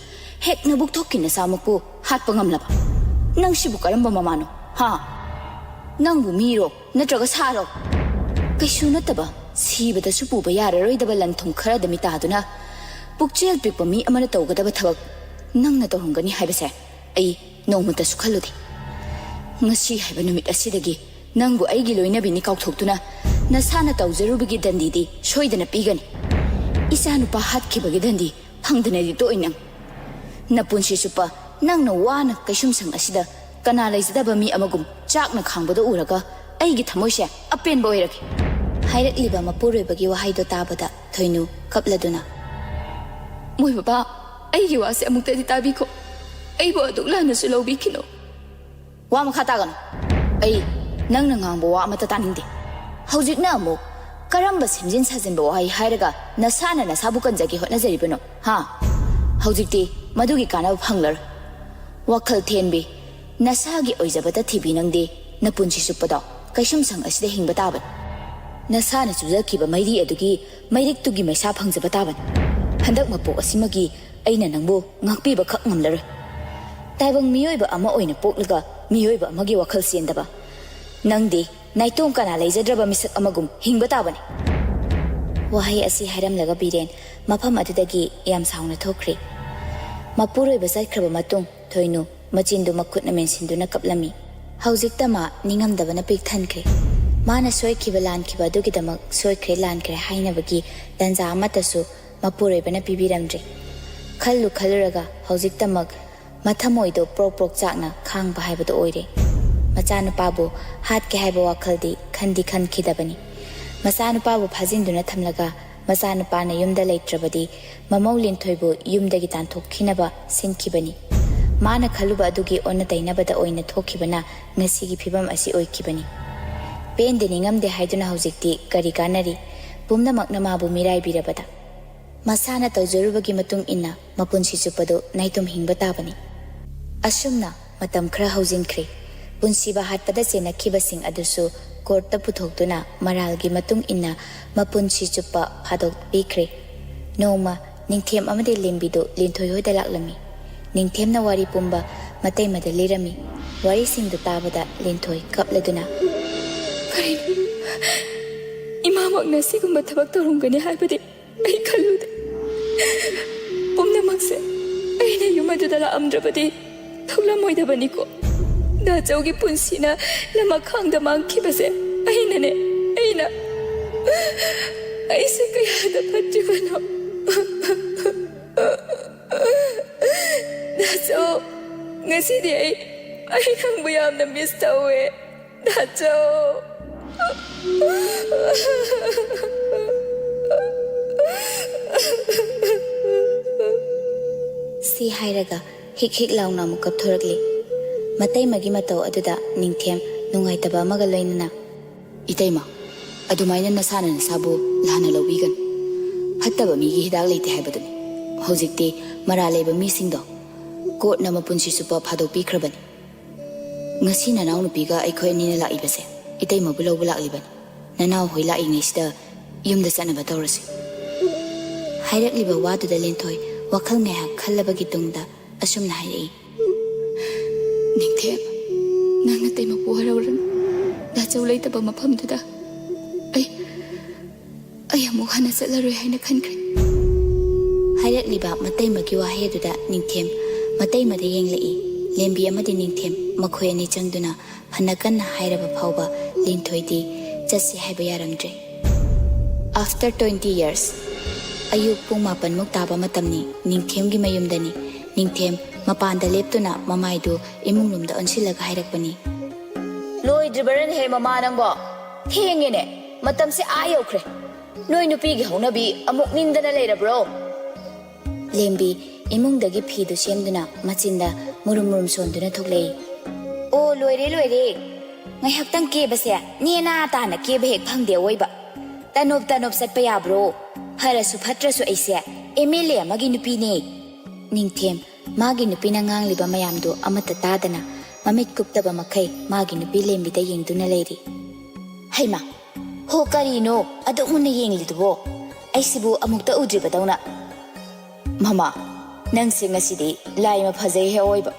ꯍꯦꯛ ꯅꯕꯨꯛ ꯊꯣꯛꯀꯤ ꯅꯆꯥꯃꯛꯄꯨ ꯍꯥꯠꯄ ꯉꯝꯂꯕ? ꯅꯪ ꯁꯤꯕꯨ ꯀꯔꯝꯕ ꯃꯃꯥꯅꯣ? ꯍꯥ? ꯅꯪꯕꯨ ꯃꯤꯔꯣ ꯅꯠꯇ꯭ꯔꯒ ꯁꯥꯔꯣ? ꯀꯩꯁꯨ ꯅꯠꯇꯕ, ꯁꯤꯕꯗꯁꯨ ꯄꯨꯕ ꯌꯥꯔꯔꯣꯏꯗꯕ ꯂꯟ ꯊꯨꯝ ꯈꯔꯗ ꯃꯤꯇꯥꯗꯨꯅ ꯄꯨꯛꯆꯦꯜ ꯄꯤꯛꯄ ꯃꯤ ꯑꯃꯅ ꯇꯧꯒꯗꯕ ꯊꯕꯛ ꯅꯪꯅ ꯇꯧꯔꯝꯒꯅꯤ ꯍꯥꯏꯕꯁꯦ ꯑꯩ ꯅꯣꯡꯃꯇꯁꯨ ꯈꯜꯂꯨꯗꯦ꯫ ꯉꯁꯤ ꯍꯥꯏꯕ ꯅꯨꯃꯤꯠ ꯑꯁꯤꯗꯒꯤ ꯅꯪꯕꯨ ꯑꯩꯒꯤ ꯂꯣꯏꯅꯕꯤꯅꯤ ꯀꯥꯎꯊꯣꯛꯇꯨꯅ ꯅꯁꯥꯅ ꯇꯧꯖꯔꯨꯕꯒꯤ ꯗꯟꯗꯤꯗꯤ ꯁꯣꯏꯗꯅ ꯄꯤꯒꯅꯤ꯫ ꯏꯆꯥꯅꯨꯄꯥ ꯍꯥꯠꯈꯤꯕꯒꯤ ꯗꯟꯗꯤ ꯐꯪꯗꯅꯗꯤ ꯇꯣꯛꯑꯣꯏ ꯅꯪ꯫ ꯅꯄꯨꯟꯁꯤ ꯆꯨꯞꯄ ꯅꯪꯅ ꯋꯥꯅ ꯀꯩꯁꯨꯝꯁꯪ ꯑꯁꯤꯗ ꯀꯅꯥ ꯂꯩꯖꯗꯕ ꯃꯤ ꯑꯃꯒꯨꯝ ꯆꯥꯛꯅ ꯈꯥꯡꯕꯗꯣ ꯎꯔꯒ ꯑꯩꯒꯤ ꯊꯃꯣꯏꯁꯦ ꯑꯄꯦꯟꯕ ꯑꯣꯏꯔꯒꯦ꯫ ꯍꯥꯏꯔꯛꯂꯤꯕ ꯃꯄꯨꯔꯣꯏꯕꯒꯤ ꯋꯥꯍꯩꯗꯣ ꯇꯥꯕꯗ ꯊꯣꯏꯅꯨ ꯀꯞꯂꯗꯨꯅ, "ꯃꯣꯏ ꯕꯕꯥ, ꯑꯩꯒꯤ ꯋꯥꯁꯦ ꯑꯃꯨꯛꯇꯗꯤ ꯇꯥꯕꯤꯈꯣ꯫ ꯑꯩꯕꯨ ꯑꯗꯨꯛ ꯂꯥꯟꯅꯁꯨ ꯂꯧꯕꯤꯈꯤꯅꯣ꯫" "ꯋꯥ ꯃꯈꯥ ꯇꯥꯒꯅꯨ꯫ ꯑꯩ ꯅꯪꯅ ꯉꯥꯡꯕ ꯋꯥ ꯑꯃꯠꯇ ꯇꯥꯅꯤꯡꯗꯦ꯫ ꯍꯧꯖꯤꯛꯅ ꯑꯃꯨꯛ ꯀꯔꯝꯕ ꯁꯦꯝꯖꯤꯟ ꯁꯥꯖꯤꯟꯕ ꯋꯥꯍꯩ ꯍꯥꯏꯔꯒ ꯅꯁꯥꯅ ꯅꯁꯥꯕꯨ ꯀꯟꯖꯒꯦ ꯍꯣꯠꯅꯖꯔꯤꯕꯅꯣ, ꯍꯥ? ꯍꯧꯖꯤꯛꯇꯤ ꯃꯗꯨꯒꯤ ꯀꯥꯟꯅꯕ ꯐꯪꯂꯔꯣꯏ꯫ ꯋꯥꯈꯜ ꯊꯦꯟꯕꯤ, ꯅꯁꯥꯒꯤ ꯑꯣꯏꯖꯕꯇ ꯊꯤꯕꯤ ꯅꯪꯗꯤ ꯅꯄꯨꯟꯁꯤ ꯆꯨꯞꯄꯗꯣ ꯀꯩꯁꯨꯝꯁꯪ ꯑꯁꯤꯗ ꯍꯤꯡꯕ ꯇꯥꯕꯅꯤ꯫ ꯅꯁꯥꯅ ꯆꯨꯖꯈꯤꯕ ꯃꯩꯔꯤ ꯑꯗꯨꯒꯤ ꯃꯩꯔꯤꯛꯇꯨꯒꯤ ꯃꯩꯁꯥ ꯐꯪꯖꯕ ꯇꯥꯕꯅꯤ꯫ ꯍꯟꯗꯛ ꯃꯄꯣꯛ ꯑꯁꯤꯃꯒꯤ ꯑꯩꯅ ꯅꯪꯕꯨ ꯉꯥꯛꯄꯤꯕ ꯈꯛ ꯉꯝꯂꯔꯣꯏ꯫ ꯇꯥꯏꯕꯪ ꯃꯤꯑꯣꯏꯕ ꯑꯃ ꯑꯣꯏꯅ ꯄꯣꯛꯂꯒ ꯃꯤꯑꯣꯏꯕ ꯑꯃꯒꯤ ꯋꯥꯈꯜ ꯆꯦꯟꯗꯕ ꯅꯪꯗꯤ ꯅꯥꯏꯇꯣꯝ ꯀꯅꯥ ꯂꯩꯖꯗ꯭ꯔꯕ ꯃꯤꯁꯛ ꯑꯃꯒꯨꯝ ꯍꯤꯡꯕ ꯇꯥꯕꯅꯤ꯫" ꯋꯥꯍꯩ ꯑꯁꯤ ꯍꯥꯏꯔꯝꯂꯒ ꯕꯤꯔꯦꯟ ꯃꯐꯝ ꯑꯗꯨꯗꯒꯤ ꯌꯥꯝ ꯁꯥꯎꯅ ꯊꯣꯛꯈ꯭ꯔꯦ꯫ ꯃꯄꯨꯔꯣꯏꯕ ꯆꯠꯈ꯭ꯔꯕ ꯃꯇꯨꯡ ꯊꯣꯏꯅꯨ ꯃꯆꯤꯟꯗꯨ ꯃꯈꯨꯠꯅ ꯃꯦꯟꯁꯤꯟꯗꯨꯅ ꯀꯞꯂꯝꯃꯤ꯫ ꯍꯧꯖꯤꯛꯇ ꯃꯥ ꯅꯤꯡꯉꯝꯗꯕꯅ ꯄꯤꯛ ꯊꯟꯈ꯭ꯔꯦ꯫ ꯃꯥꯅ ꯁꯣꯏꯈꯤꯕ ꯂꯥꯟꯈꯤꯕ ꯑꯗꯨꯒꯤꯗꯃꯛ ꯁꯣꯏꯈ꯭ꯔꯦ ꯂꯥꯟꯈ꯭ꯔꯦ ꯍꯥꯏꯅꯕꯒꯤ ꯇꯥꯟꯖꯥ ꯑꯃꯠꯇꯁꯨ ꯃꯄꯨꯔꯣꯏꯕꯅ ꯄꯤꯕꯤꯔꯝꯗ꯭ꯔꯦ꯫ ꯈꯜꯂꯨ ꯈꯜꯂꯨꯔꯒ ꯍꯧꯖꯤꯛꯇꯃꯛ ꯃꯊꯃꯣꯏꯗꯣ ꯄ꯭ꯔꯣꯛ ꯄ꯭ꯔꯣꯛ ꯆꯥꯛꯅ ꯈꯥꯡꯕ ꯍꯥꯏꯕꯗꯨ ꯑꯣꯏꯔꯦ꯫ ꯃꯆꯥꯅꯨꯄꯥꯕꯨ ꯍꯥꯠꯀꯦ ꯍꯥꯏꯕ ꯋꯥꯈꯜꯗꯤ ꯈꯟꯗꯤ ꯈꯟꯈꯤꯗꯕꯅꯤ꯫ ꯃꯆꯥꯅꯨꯄꯥꯕꯨ ꯐꯥꯖꯤꯟꯗꯨꯅ ꯊꯝꯂꯒ ꯃꯆꯥꯅꯨꯄꯥꯅ ꯌꯨꯝꯗ ꯂꯩꯇ꯭ꯔꯕꯗꯤ ꯃꯃꯧ ꯂꯤꯟꯊꯣꯏꯕꯨ ꯌꯨꯝꯗꯒꯤ ꯇꯥꯟꯊꯣꯛꯈꯤꯅꯕ ꯁꯤꯟꯈꯤꯕꯅꯤ꯫ ꯃꯥꯅ ꯈꯜꯂꯨꯕ ꯑꯗꯨꯒꯤ ꯑꯣꯟꯅ ꯇꯩꯅꯕꯗ ꯑꯣꯏꯅ ꯊꯣꯛꯈꯤꯕꯅ ꯉꯁꯤꯒꯤ ꯐꯤꯕꯝ ꯑꯁꯤ ꯑꯣꯏꯈꯤꯕꯅꯤ꯫ ꯄꯦꯟꯗꯦ ꯅꯤꯡꯉꯝꯗꯦ ꯍꯥꯏꯗꯨꯅ ꯍꯧꯖꯤꯛꯇꯤ ꯀꯔꯤ ꯀꯥꯟꯅꯔꯤ? ꯄꯨꯝꯅꯃꯛꯅ ꯃꯥꯕꯨ ꯃꯤꯔꯥꯏꯕꯤꯔꯕꯗ꯫ ꯃꯁꯥꯅ ꯇꯧꯖꯔꯨꯕꯒꯤ ꯃꯇꯨꯡ ꯏꯟꯅ ꯃꯄꯨꯟꯁꯤ ꯆꯨꯞꯄꯗꯨ ꯅꯥꯏꯇꯣꯝ ꯍꯤꯡꯕ ꯇꯥꯕꯅꯤ꯫ ꯑꯁꯨꯝꯅ ꯃꯇꯝ ꯈꯔ ꯍꯧꯖꯤꯟꯈ꯭ꯔꯦ꯫ ꯄꯨꯟꯁꯤꯕ ꯍꯥꯠꯄꯗ ꯆꯦꯟꯅꯈꯤꯕꯁꯤꯡ ꯑꯗꯨꯁꯨ ꯀꯣꯔꯠꯇ ꯄꯨꯊꯣꯛꯇꯨꯅ ꯃꯔꯥꯜꯒꯤ ꯃꯇꯨꯡ ꯏꯟꯅ ꯃꯄꯨꯟꯁꯤ ꯆꯨꯞꯄ ꯐꯥꯗꯣꯛꯄꯤꯈ꯭ꯔꯦ꯫ ꯅꯣꯡꯃ ꯅꯤꯡꯊꯦꯝ ꯑꯃꯗꯤ ꯂꯦꯝꯕꯤꯗꯨ ꯂꯤꯟꯊꯣꯏ ꯍꯣꯏꯗ ꯂꯥꯛꯂꯝꯃꯤ꯫ ꯅꯤꯡꯊꯦꯝꯅ ꯋꯥꯔꯤ ꯄꯨꯝꯕ ꯃꯇꯩꯃꯗ ꯂꯤꯔꯝꯃꯤ꯫ ꯋꯥꯔꯤꯁꯤꯡꯗꯨ ꯇꯥꯕꯗ ꯂꯤꯟꯊꯣꯏ ꯀꯞꯂꯗꯨꯅ, "ꯀꯔꯤꯅꯣ? ꯏꯃꯥꯃꯛꯅ ꯁꯤꯒꯨꯝꯕ ꯊꯕꯛ ꯇꯧꯔꯝꯒꯅꯤ ꯍꯥꯏꯕꯗꯤ ꯑꯩ ꯈꯜꯂꯨꯗꯦ꯫ ꯄꯨꯝꯅꯃꯛꯁꯦ ꯑꯩꯅ ꯌꯨꯝ ꯑꯗꯨꯗ ꯂꯥꯛꯑꯝꯗ꯭ꯔꯕꯗꯤ ꯊꯣꯛꯂꯝꯃꯣꯏꯗꯕꯅꯤꯀꯣ꯫ ꯗꯥꯆꯧꯒꯤ ꯄꯨꯟꯁꯤꯅ ꯂꯃꯈꯥꯡꯗ ꯃꯥꯡꯈꯤꯕꯁꯦ ꯑꯩꯅꯅꯦ, ꯑꯩꯅ꯫ ꯑꯩꯁꯦ ꯀꯌꯥꯗ ꯐꯠꯇ꯭ꯔꯤꯕꯅꯣ꯫ ꯗꯥꯆꯧ, ꯉꯁꯤꯗꯤ ꯑꯩ ꯑꯩ ꯅꯪꯕꯨ ꯌꯥꯝꯅ ꯃꯤꯁ ꯇꯧꯋꯦ, ꯗꯥꯆꯧ꯫ ꯁꯤ ꯍꯥꯏꯔꯒ ꯍꯤꯛ ꯍꯤꯛ ꯂꯥꯎꯅ ꯑꯃꯨꯛ ꯀꯞꯊꯣꯔꯛꯂꯤ꯫ ꯃꯇꯩꯃꯒꯤ ꯃꯇꯧ ꯑꯗꯨꯗ ꯅꯤꯡꯊꯦꯝ ꯅꯨꯡꯉꯥꯏꯇꯕ ꯑꯃꯒ ꯂꯣꯏꯅꯅ, "ꯏꯇꯩꯃ, ꯑꯗꯨꯃꯥꯏꯅ ꯅꯁꯥꯅ ꯅꯁꯥꯕꯨ ꯂꯥꯟꯅ ꯂꯧꯕꯤꯒꯅꯨ꯫ ꯐꯠꯇꯕ ꯃꯤꯒꯤ ꯍꯤꯗꯥꯛ ꯂꯩꯇꯦ ꯍꯥꯏꯕꯗꯨꯅꯤ꯫ ꯍꯧꯖꯤꯛꯇꯤ ꯃꯔꯥꯜ ꯂꯩꯕ ꯃꯤꯁꯤꯡꯗꯣ ꯀꯣꯔꯠꯅ ꯃꯄꯨꯟꯁꯤ ꯆꯨꯞꯄ ꯐꯥꯗꯣꯛꯄꯤꯈ꯭ꯔꯕꯅꯤ꯫ ꯉꯁꯤ ꯅꯅꯥꯎꯅꯨꯄꯤꯒ ꯑꯩꯈꯣꯏ ꯑꯅꯤꯅ ꯂꯥꯛꯏꯕꯁꯦ ꯏꯇꯩꯃꯕꯨ ꯂꯧꯕ ꯂꯥꯛꯂꯤꯕꯅꯤ꯫ ꯅꯅꯥꯎ ꯍꯣꯏ ꯂꯥꯛꯏꯉꯩꯁꯤꯗ ꯌꯨꯝꯗ ꯆꯠꯅꯕ ꯇꯧꯔꯁꯤ꯫" ꯍꯥꯏꯔꯛꯂꯤꯕ ꯋꯥꯗꯨꯗ ꯂꯦꯟꯊꯣꯏ ꯋꯥꯈꯜ ꯉꯥꯏꯍꯥꯛ ꯈꯜꯂꯕꯒꯤ ꯇꯨꯡꯗ ꯑꯁꯨꯝꯅ ꯍꯥꯏꯔꯛꯏ, "ꯅꯤꯡꯊꯦꯝ, ꯅꯪ ꯅꯇꯩꯃꯕꯨ ꯋꯥꯔꯧꯔꯅꯨ꯫ ꯗꯥꯆꯧ ꯂꯩꯇꯕ ꯃꯐꯝꯗꯨꯗ ꯑꯩ, ꯑꯩ ꯑꯃꯨꯛ ꯍꯟꯅ ꯆꯠꯂꯔꯣꯏ ꯍꯥꯏꯅ ꯈꯟꯈ꯭ꯔꯦ꯫" ꯍꯥꯏꯔꯛꯂꯤꯕ ꯃꯇꯩꯃꯒꯤ ꯋꯥꯍꯩ ꯑꯗꯨꯗ ꯅꯤꯡꯊꯦꯝ ꯃꯇꯩꯃꯗ ꯌꯦꯡꯂꯛꯏ꯫ ꯂꯦꯝꯕꯤ ꯑꯃꯗꯤ ꯅꯤꯡꯊꯦꯝ ꯃꯈꯣꯏ ꯑꯅꯤ ꯆꯪꯗꯨꯅ ꯐꯅ ꯀꯟꯅ ꯍꯥꯏꯔꯕ ꯐꯥꯎꯕ ꯂꯦꯟꯊꯣꯏꯗꯤ ꯆꯠꯁꯤ ꯍꯥꯏꯕ ꯌꯥꯔꯝꯗ꯭ꯔꯦ꯫ After twenty years, ꯑꯌꯨꯛ ꯄꯨꯡ ꯃꯥꯄꯟꯃꯨꯛ ꯇꯥꯕ ꯃꯇꯝꯅꯤ꯫ ꯅꯤꯡꯊꯦꯝꯒꯤ ꯃꯌꯨꯝꯗꯅꯤ꯫ ꯅꯤꯡꯊꯦꯝ ꯃꯄꯥꯟꯗ ꯂꯦꯞꯇꯨꯅ ꯃꯃꯥꯏꯗꯨ ꯏꯃꯨꯡ ꯂꯣꯝꯗ ꯑꯣꯟꯁꯤꯜꯂꯒ ꯍꯥꯏꯔꯛꯄꯅꯤ꯫ "ꯂꯣꯏꯗ꯭ꯔꯤꯕꯔꯅꯦꯍꯦ ꯃꯃꯥ ꯅꯪꯕꯣ? ꯊꯦꯡꯉꯦꯅꯦ, ꯃꯇꯝꯁꯦ ꯑꯥ ꯌꯧꯈ꯭ꯔꯦ꯫ ꯅꯣꯏ ꯅꯨꯄꯤꯒꯤ ꯍꯧꯅꯕꯤ ꯑꯃꯨꯛ ꯅꯤꯡꯗꯅ ꯂꯩꯔꯕ꯭ꯔꯣ?" ꯂꯦꯝꯕꯤ ꯏꯃꯨꯡꯗꯒꯤ ꯐꯤꯗꯨ ꯁꯦꯝꯗꯨꯅ ꯃꯆꯤꯟꯗ ꯃꯨꯔꯨꯝ ꯃꯨꯔꯨꯝ ꯁꯣꯟꯗꯨꯅ ꯊꯣꯛꯂꯛꯏ꯫ "ꯑꯣ, ꯂꯣꯏꯔꯦ, ꯂꯣꯏꯔꯦ꯫ ꯉꯥꯏꯍꯥꯛꯇꯪ ꯀꯦꯕꯁꯦ ꯅꯦꯅꯥ ꯇꯥꯅ ꯀꯦꯕ ꯍꯦꯛ ꯐꯪꯗꯦ ꯑꯋꯣꯏꯕ꯫ ꯇꯅꯣꯞ ꯇꯅꯣꯞ ꯆꯠꯄ ꯌꯥꯕ꯭ꯔꯣ? ꯐꯔꯁꯨ ꯐꯠꯇ꯭ꯔꯁꯨ ꯑꯩꯁꯦ ꯑꯦꯝ ꯑꯦꯜ ꯑꯦ ꯑꯃꯒꯤ ꯅꯨꯄꯤꯅꯦ꯫" ꯅꯤꯡꯊꯦꯝ ꯃꯥꯒꯤ ꯅꯨꯄꯤꯅ ꯉꯥꯡꯂꯤꯕ ꯃꯌꯥꯝꯗꯨ ꯑꯃꯠꯇ ꯇꯥꯗꯅ ꯃꯃꯤꯠ ꯀꯨꯞꯇꯕ ꯃꯈꯩ ꯃꯥꯒꯤ ꯅꯨꯄꯤ ꯂꯦꯝꯕꯤꯗ ꯌꯦꯡꯗꯨꯅ ꯂꯩꯔꯤ꯫ "ꯍꯩꯃꯥ, ꯍꯣ, ꯀꯔꯤꯅꯣ ꯑꯗꯨꯛ ꯃꯨꯟꯅ ꯌꯦꯡꯂꯤꯗꯨꯕꯣ? ꯑꯩꯁꯤꯕꯨ ꯑꯃꯨꯛꯇ ꯎꯗ꯭ꯔꯤꯕꯗꯧꯅ꯫" "ꯃꯃꯥ, ꯅꯪꯁꯦ ꯉꯁꯤꯗꯤ ꯂꯥꯏꯃ ꯐꯖꯩꯍꯦ ꯑꯑꯣꯏꯕ꯫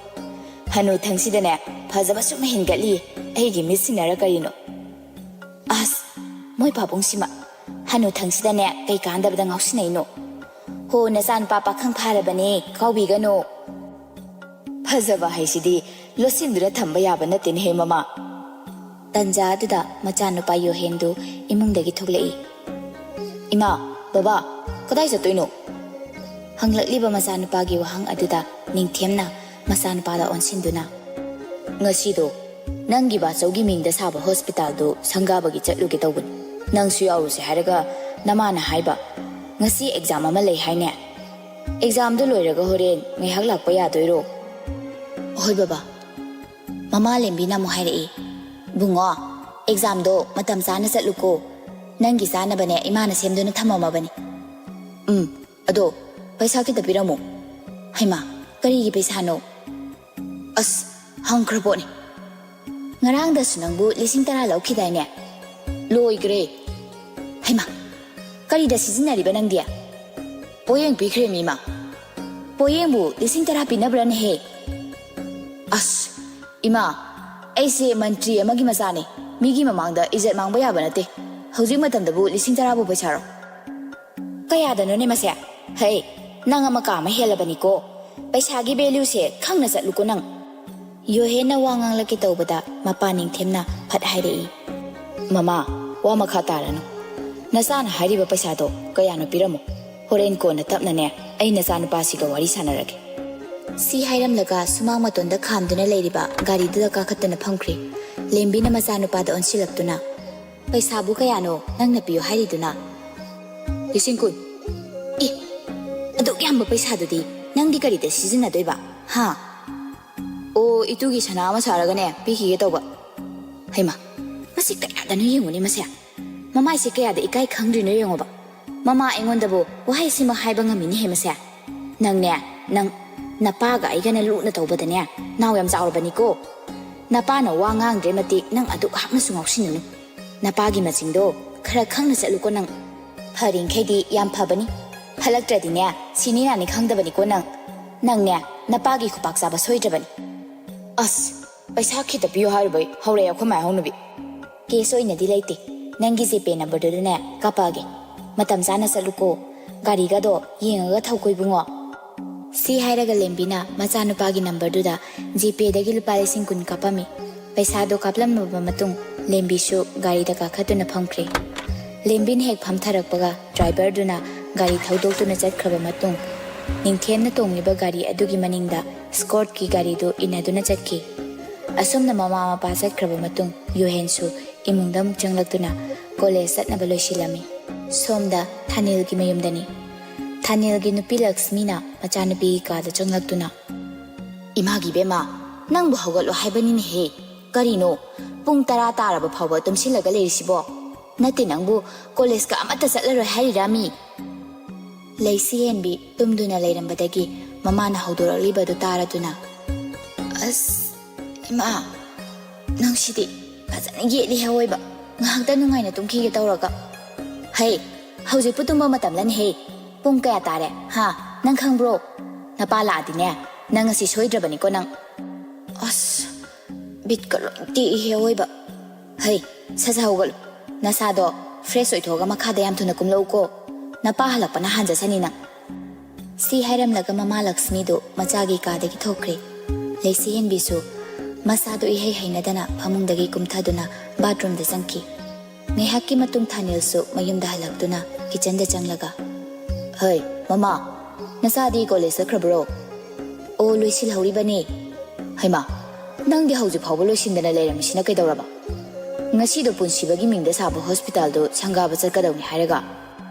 ꯍꯅꯨꯊꯪꯁꯤꯗꯅꯦ ꯐꯖꯕ ꯁꯨꯝ ꯍꯦꯟꯒꯠꯂꯤꯌꯦ, ꯑꯩꯒꯤ ꯃꯤꯠꯁꯤꯅꯔ ꯀꯔꯤꯅꯣ?" "ꯑꯁ, ꯃꯣꯏ ꯄꯥꯕꯨꯡꯁꯤꯃ ꯍꯅꯨꯊꯪꯁꯤꯗꯅꯦ ꯀꯩ ꯀꯥꯟꯗꯕꯗ ꯉꯥꯎꯁꯤꯟꯅꯩꯅꯣ? ꯍꯣ, ꯅꯆꯥꯅꯨꯄꯥ ꯄꯥꯈꯪ ꯐꯥꯔꯕꯅꯦ, ꯀꯥꯎꯕꯤꯒꯅꯨ꯫" "ꯐꯖꯕ ꯍꯥꯏꯁꯤꯗꯤ ꯂꯣꯠꯁꯤꯟꯗꯨꯅ ꯊꯝꯕ ꯌꯥꯕ ꯅꯠꯇꯦꯅꯦꯍꯦ, ꯃꯃꯥ꯫" ꯇꯟꯖꯥ ꯑꯗꯨꯗ ꯃꯆꯥꯅꯨꯄꯥ ꯌꯣꯍꯦꯟꯗꯨ ꯏꯃꯨꯡꯗꯒꯤ ꯊꯣꯛꯂꯛꯏ꯫ "ꯏꯃꯥ, ꯕꯕꯥ, ꯀꯗꯥꯏ ꯆꯠꯇꯣꯏꯅꯣ?" ꯍꯪꯂꯛꯂꯤꯕ ꯃꯆꯥꯅꯨꯄꯥꯒꯤ ꯋꯥꯍꯪ ꯑꯗꯨꯗ ꯅꯤꯡꯊꯦꯝꯅ ꯃꯆꯥꯅꯨꯄꯥꯗ ꯑꯣꯟꯁꯤꯟꯗꯨꯅ, ꯉꯁꯤꯗꯣ ꯅꯪꯒꯤ ꯕꯥꯆꯧꯒꯤ ꯃꯤꯡꯗ ꯁꯥꯕ ꯍꯣꯁꯄꯤꯇꯥꯜꯗꯨ ꯁꯪꯒꯥꯕꯒꯤ ꯆꯠꯂꯨꯒꯦ ꯇꯧꯕꯅꯤ꯫ ꯅꯪꯁꯨ ꯌꯥꯎꯔꯨꯁꯦ ꯍꯥꯏꯔꯒ ꯅꯃꯥꯅ ꯍꯥꯏꯕ, "ꯉꯁꯤ ꯑꯦꯛꯖꯥꯝ ꯑꯃ ꯂꯩ ꯍꯥꯏꯅꯦ?" "ꯑꯦꯛꯖꯥꯝꯗꯣ ꯂꯣꯏꯔꯒ ꯍꯣꯔꯦꯟ ꯉꯥꯏꯍꯥꯛ ꯂꯥꯛꯄ ꯌꯥꯗꯣꯏꯔꯣ?" "ꯍꯣꯏ ꯕꯕꯥ꯫" ꯃꯃꯥ ꯂꯦꯝꯕꯤꯅ ꯑꯃꯨꯛ ꯍꯥꯏꯔꯛꯏ, "ꯕꯨꯡꯉꯣ, ꯑꯦꯛꯖꯥꯝꯗꯣ ꯃꯇꯝ ꯆꯥꯅ ꯆꯠꯂꯨꯀꯣ꯫ ꯅꯪꯒꯤ ꯆꯥꯅꯕꯅꯦ ꯏꯃꯥꯅ ꯁꯦꯝꯗꯨꯅ ꯊꯝꯃꯝꯃꯕꯅꯤ꯫" "ꯎꯝ, ꯑꯗꯣ ꯄꯩꯁꯥ ꯈꯤꯇ ꯄꯤꯔꯝꯃꯨ꯫" "ꯍꯩꯃꯥ, ꯀꯔꯤꯒꯤ ꯄꯩꯁꯥꯅꯣ?" "ꯑꯁ, ꯍꯪꯈ꯭ꯔ ꯄꯣꯠꯅꯤ꯫ ꯉꯔꯥꯡꯗꯁꯨ ꯅꯪꯕꯨ ꯂꯤꯁꯤꯡ ꯇꯔꯥ ꯂꯧꯈꯤꯗꯥꯏꯅꯦ?" "ꯂꯣꯏꯈ꯭ꯔꯦ꯫" "ꯍꯩꯃꯥ, ꯀꯔꯤꯗ ꯁꯤꯖꯤꯟꯅꯔꯤꯕ ꯅꯪꯗꯤ?" "ꯄꯣꯌꯦꯡ ꯄꯤꯈ꯭ꯔꯦ ꯃꯤ ꯏꯃꯥ꯫" "ꯄꯣꯌꯦꯡꯕꯨ ꯂꯤꯁꯤꯡ ꯇꯔꯥ ꯄꯤꯅꯕ꯭ꯔꯅꯦꯍꯦ?" "ꯑꯁ, ꯏꯃꯥ, ꯑꯩꯁꯦ ꯃꯟꯇ꯭ꯔꯤ ꯑꯃꯒꯤ ꯃꯆꯥꯅꯦ꯫ ꯃꯤꯒꯤ ꯃꯃꯥꯡꯗ ꯏꯖꯠ ꯃꯥꯡꯕ ꯌꯥꯕ ꯅꯠꯇꯦ꯫ ꯍꯧꯖꯤꯛ ꯃꯇꯝꯗꯕꯨ ꯂꯤꯁꯤꯡ ꯇꯔꯥꯕꯨ ꯄꯩꯁꯥꯔꯣ?" "ꯀꯌꯥꯗꯅꯣꯅꯦ ꯃꯁꯦ? ꯍꯩ, ꯅꯪ ꯑꯃ ꯀꯥ ꯑꯃ ꯍꯦꯜꯂꯕꯅꯤꯀꯣ꯫ ꯄꯩꯁꯥꯒꯤ ꯚꯦꯂ꯭ꯌꯨꯁꯦ ꯈꯪꯅ ꯆꯠꯂꯨꯀꯣ ꯅꯪ꯫" ꯌꯣꯍꯦꯟꯅ ꯋꯥ ꯉꯥꯡꯂꯛꯀꯦ ꯇꯧꯕꯗ ꯃꯄꯥ ꯅꯤꯡꯊꯦꯝꯅ ꯐꯠ ꯍꯥꯏꯔꯛꯏ, "ꯃꯃꯥ, ꯋꯥ ꯃꯈꯥ ꯇꯥꯔꯅꯨ꯫ ꯅꯆꯥꯅ ꯍꯥꯏꯔꯤꯕ ꯄꯩꯁꯥꯗꯣ ꯀꯌꯥꯅꯣ ꯄꯤꯔꯝꯃꯨ꯫ ꯍꯣꯔꯦꯟ ꯀꯣꯟꯅ ꯇꯞꯅꯅꯦ ꯑꯩ ꯅꯆꯥꯅꯨꯄꯥꯁꯤꯒ ꯋꯥꯔꯤ ꯁꯥꯟꯅꯔꯒꯦ꯫" ꯁꯤ ꯍꯥꯏꯔꯝꯂꯒ ꯁꯨꯃꯥꯡ ꯃꯇꯣꯟꯗ ꯈꯥꯝꯗꯨꯅ ꯂꯩꯔꯤꯕ ꯒꯥꯔꯤꯗꯨꯗ ꯀꯥꯈꯠꯇꯨꯅ ꯐꯝꯈ꯭ꯔꯦ꯫ ꯂꯦꯝꯕꯤꯅ ꯃꯆꯥꯅꯨꯄꯥꯗ ꯑꯣꯟꯁꯤꯜꯂꯛꯇꯨꯅ, "ꯄꯩꯁꯥꯕꯨ ꯀꯌꯥꯅꯣ ꯅꯪꯅ ꯄꯤꯌꯨ ꯍꯥꯏꯔꯤꯗꯨꯅ?" "ꯂꯤꯁꯤꯡ ꯀꯨꯟ꯫" "ꯑꯦ, ꯑꯗꯨꯛ ꯌꯥꯝꯕ ꯄꯩꯁꯥꯗꯨꯗꯤ ꯅꯪꯗꯤ ꯀꯔꯤꯗ ꯁꯤꯖꯤꯟꯅꯗꯣꯏꯕ, ꯍꯥ?" "ꯑꯣ, ꯏꯇꯨꯒꯤ ꯁꯅꯥ ꯑꯃ ꯁꯥꯔꯒꯅꯦ ꯄꯤꯈꯤꯒꯦ ꯇꯧꯕ꯫" ꯍꯩꯃꯥ, ꯃꯁꯤ ꯀꯌꯥꯗꯅꯣ ꯌꯦꯡꯉꯨꯅꯦ ꯃꯁꯦ꯫ ꯃꯃꯥꯏꯁꯦ ꯀꯌꯥꯗ ꯏꯀꯥꯏ ꯈꯪꯗ꯭ꯔꯤꯅꯣ ꯌꯦꯡꯉꯣꯕ꯫ ꯃꯃꯥ ꯑꯩꯉꯣꯟꯗꯕꯨ ꯋꯥꯍꯩꯁꯤꯃ ꯍꯥꯏꯕ ꯉꯝꯃꯤꯅꯦꯍꯦ ꯃꯁꯦ꯫ ꯅꯪꯅꯦ, ꯅꯪ, ꯅꯄꯥꯒ ꯑꯩꯒꯅ ꯂꯨꯅ ꯇꯧꯕꯗꯅꯦ, ꯅꯥꯎ ꯌꯥꯝ ꯆꯥꯎꯔꯕꯅꯤꯀꯣ꯫ ꯅꯄꯥꯅ ꯋꯥ ꯉꯥꯡꯗ꯭ꯔꯦ ꯃꯇꯤꯛ ꯅꯪ ꯑꯗꯨꯛ ꯍꯥꯛꯅꯁꯨ ꯉꯥꯎꯁꯤꯟꯅꯅꯨ꯫ ꯅꯄꯥꯒꯤ ꯃꯆꯤꯡꯗꯣ ꯈꯔ ꯈꯪꯅ ꯆꯠꯂꯨꯀꯣ ꯅꯪ꯫ ꯐꯔꯤꯡꯈꯩꯗꯤ ꯌꯥꯝ ꯐꯕꯅꯤ꯫ ꯐꯠꯂꯛꯇ꯭ꯔꯗꯤꯅꯦ, ꯁꯤꯅꯤ ꯅꯥꯅꯤ ꯈꯪꯗꯕꯅꯤꯀꯣ ꯅꯪ꯫ ꯅꯪꯅꯦ, ꯅꯄꯥꯒꯤ ꯈꯨꯄꯥꯛ ꯆꯥꯕ ꯁꯣꯏꯗ꯭ꯔꯕꯅꯤ꯫ ꯑꯁ, ꯄꯩꯁꯥ ꯈꯤꯇ ꯄꯤꯌꯨ ꯍꯥꯏꯔꯨꯕꯩ ꯍꯧꯔꯛꯑꯦ ꯑꯩꯈꯣꯏ ꯃꯥꯏ ꯍꯧꯅꯕꯤ꯫ ꯀꯦꯁ ꯑꯣꯏꯅꯗꯤ ꯂꯩꯇꯦ꯫ ꯅꯪꯒꯤ ꯖꯤꯄꯦ ꯅꯝꯕꯔꯗꯨꯗꯅꯦ ꯀꯥꯞꯄꯛꯑꯒꯦ꯫ ꯃꯇꯝ ꯆꯥꯅ ꯆꯠꯂꯨꯀꯣ꯫ ꯒꯥꯔꯤꯒꯗꯣ ꯌꯦꯡꯉꯒ ꯊꯧꯀꯣ ꯏꯕꯨꯡꯉꯣ꯫ ꯁꯤ ꯍꯥꯏꯔꯒ ꯂꯦꯝꯕꯤꯅ ꯃꯆꯥꯅꯨꯄꯥꯒꯤ ꯅꯝꯕꯔꯗꯨꯗ ꯖꯤꯄꯦꯗꯒꯤ ꯂꯨꯄꯥ ꯂꯤꯁꯤꯡ ꯀꯨꯟ ꯀꯥꯞꯄꯝꯃꯤ꯫ ꯄꯩꯁꯥꯗꯣ ꯀꯥꯞꯂꯝꯃꯕ ꯃꯇꯨꯡ ꯂꯦꯝꯕꯤꯁꯨ ꯒꯥꯔꯤꯗ ꯀꯥꯈꯠꯇꯨꯅ ꯐꯝꯈ꯭ꯔꯦ꯫ ꯂꯦꯝꯕꯤꯅ ꯍꯦꯛ ꯐꯝꯊꯔꯛꯄꯒ ꯗ꯭ꯔꯥꯏꯚꯔꯗꯨꯅ ꯒꯥꯔꯤ ꯊꯧꯗꯣꯛꯇꯨꯅ ꯆꯠꯈ꯭ꯔꯕ ꯃꯇꯨꯡ, ꯅꯤꯡꯊꯦꯝꯅ ꯇꯣꯡꯂꯤꯕ ꯒꯥꯔꯤ ꯑꯗꯨꯒꯤ ꯃꯅꯤꯡꯗ ꯁ꯭ꯀꯣꯔꯠꯀꯤ ꯒꯥꯔꯤꯗꯨ ꯏꯟꯅꯗꯨꯅ ꯆꯠꯈꯤ꯫ ꯑꯁꯨꯝꯅ ꯃꯃꯥ ꯃꯄꯥ ꯆꯠꯈ꯭ꯔꯕ ꯃꯇꯨꯡ ꯌꯨꯍꯦꯟꯁꯨ ꯏꯃꯨꯡꯗ ꯑꯃꯨꯛ ꯆꯪꯂꯛꯇꯨꯅ ꯀꯣꯂꯦꯖ ꯆꯠꯅꯕ ꯂꯣꯏꯁꯤꯜꯂꯝꯃꯤ꯫ ꯁꯣꯝꯗ ꯊꯥꯅꯤꯜꯒꯤ ꯃꯌꯨꯝꯗꯅꯤ꯫ ꯊꯥꯅꯤꯜꯒꯤ ꯅꯨꯄꯤ ꯂꯛꯁꯃꯤꯅ ꯃꯆꯥꯅꯨꯄꯤꯒꯤ ꯀꯥꯗ ꯆꯪꯂꯛꯇꯨꯅ, "ꯏꯃꯥꯒꯤ ꯏꯕꯦꯝꯃ, ꯅꯪꯕꯨ ꯍꯧꯒꯠꯂꯣ ꯍꯥꯏꯕꯅꯤꯅꯦꯍꯦ꯫ ꯀꯔꯤꯅꯣ ꯄꯨꯡ ꯇꯔꯥ ꯇꯥꯔꯕ ꯐꯥꯎꯕ ꯇꯨꯝꯁꯤꯜꯂꯒ ꯂꯩꯔꯤꯁꯤꯕꯣ? ꯅꯠꯇꯦ, ꯅꯪꯕꯨ ꯀꯣꯂꯦꯖꯀ ꯑꯃꯠꯇ ꯆꯠꯂꯔꯣꯏ ꯍꯥꯏꯔꯤꯔꯥꯃꯤ?" ꯂꯩꯁꯤ ꯍꯦꯟꯕꯤ ꯇꯨꯝꯗꯨꯅ ꯂꯩꯔꯝꯕꯗꯒꯤ ꯃꯃꯥꯅ ꯍꯧꯗꯣꯔꯛꯂꯤꯕꯗꯨ ꯇꯥꯔꯗꯨꯅ, "ꯑꯁ, ꯏꯃꯥ, ꯅꯪꯁꯤꯗꯤ ꯐꯖꯅ ꯌꯦꯠꯂꯤ ꯑꯋꯣꯏꯕ꯫ ꯉꯥꯏꯍꯥꯛꯇ ꯅꯨꯡꯉꯥꯏꯅ ꯇꯨꯝꯈꯤꯒꯦ ꯇꯧꯔꯒ꯫ ꯍꯩ, ꯍꯧꯖꯤꯛꯄꯨ ꯇꯨꯝꯕ ꯃꯇꯝꯂꯅꯦꯍꯦ꯫ ꯄꯨꯡ ꯀꯌꯥ ꯇꯥꯔꯦ, ꯍꯥ? ꯅꯪ ꯈꯪꯕ꯭ꯔꯣ? ꯅꯄꯥ ꯂꯥꯛꯑꯗꯤꯅꯦ, ꯅꯪ ꯉꯁꯤ ꯁꯣꯏꯗ꯭ꯔꯕꯅꯤꯀꯣ ꯅꯪ꯫ ꯑꯁ, ꯕꯤꯠꯀ ꯂꯣꯏ ꯇꯦꯛꯏꯍꯦ ꯑꯋꯣꯏꯕ꯫ ꯍꯩ, ꯁꯠ ꯁꯠ ꯍꯧꯒꯠꯂꯨ꯫ ꯅꯁꯥꯗꯣ ꯐ꯭ꯔꯦꯁ ꯑꯣꯏꯊꯣꯛꯑꯒ ꯃꯈꯥꯗ ꯌꯥꯝ ꯊꯨꯅ ꯀꯨꯝꯂꯛꯎꯀꯣ꯫ ꯅꯄꯥ ꯍꯜꯂꯛꯄꯅ ꯍꯥꯟꯖꯁꯅꯤ ꯅꯪ꯫" ꯁꯤ ꯍꯥꯏꯔꯝꯂꯒ ꯃꯃꯥ ꯂꯛꯁꯃꯤꯗꯨ ꯃꯆꯥꯒꯤ ꯀꯥꯗꯒꯤ ꯊꯣꯛꯈ꯭ꯔꯦ꯫ ꯂꯩꯁꯤ ꯍꯦꯟꯕꯤꯁꯨ ꯃꯁꯥꯗꯨ ꯏꯍꯩ ꯍꯩꯅꯗꯅ ꯐꯃꯨꯡꯗꯒꯤ ꯀꯨꯝꯊꯗꯨꯅ ꯕꯥꯠꯔꯨꯝꯗ ꯆꯪꯈꯤ꯫ ꯉꯥꯏꯍꯥꯛꯀꯤ ꯃꯇꯨꯡ ꯊꯥꯅꯤꯜꯁꯨ ꯃꯌꯨꯝꯗ ꯍꯜꯂꯛꯇꯨꯅ ꯀꯤꯆꯟꯗ ꯆꯪꯂꯒ, "ꯍꯩ, ꯃꯃꯥ, ꯅꯆꯥꯗꯤ ꯀꯣꯂꯦꯖ ꯆꯠꯈ꯭ꯔꯕ꯭ꯔꯣ?" "ꯑꯣ, ꯂꯣꯏꯁꯤꯜꯍꯧꯔꯤꯕꯅꯦ꯫" "ꯍꯩꯃꯥ, ꯅꯪꯗꯤ ꯍꯧꯖꯤꯛ ꯐꯥꯎꯕ ꯂꯣꯏꯁꯤꯟꯗꯅ ꯂꯩꯔꯝꯃꯤꯁꯤꯅ ꯀꯩꯗꯧꯔꯕ? ꯉꯁꯤꯗꯣ ꯄꯨꯟꯁꯤꯕꯒꯤ ꯃꯤꯡꯗ ꯁꯥꯕ ꯍꯣꯁꯄꯤꯇꯥꯜꯗꯣ ꯁꯪꯒꯥꯕ ꯆꯠꯀꯗꯧꯅꯤ ꯍꯥꯏꯔꯒ?"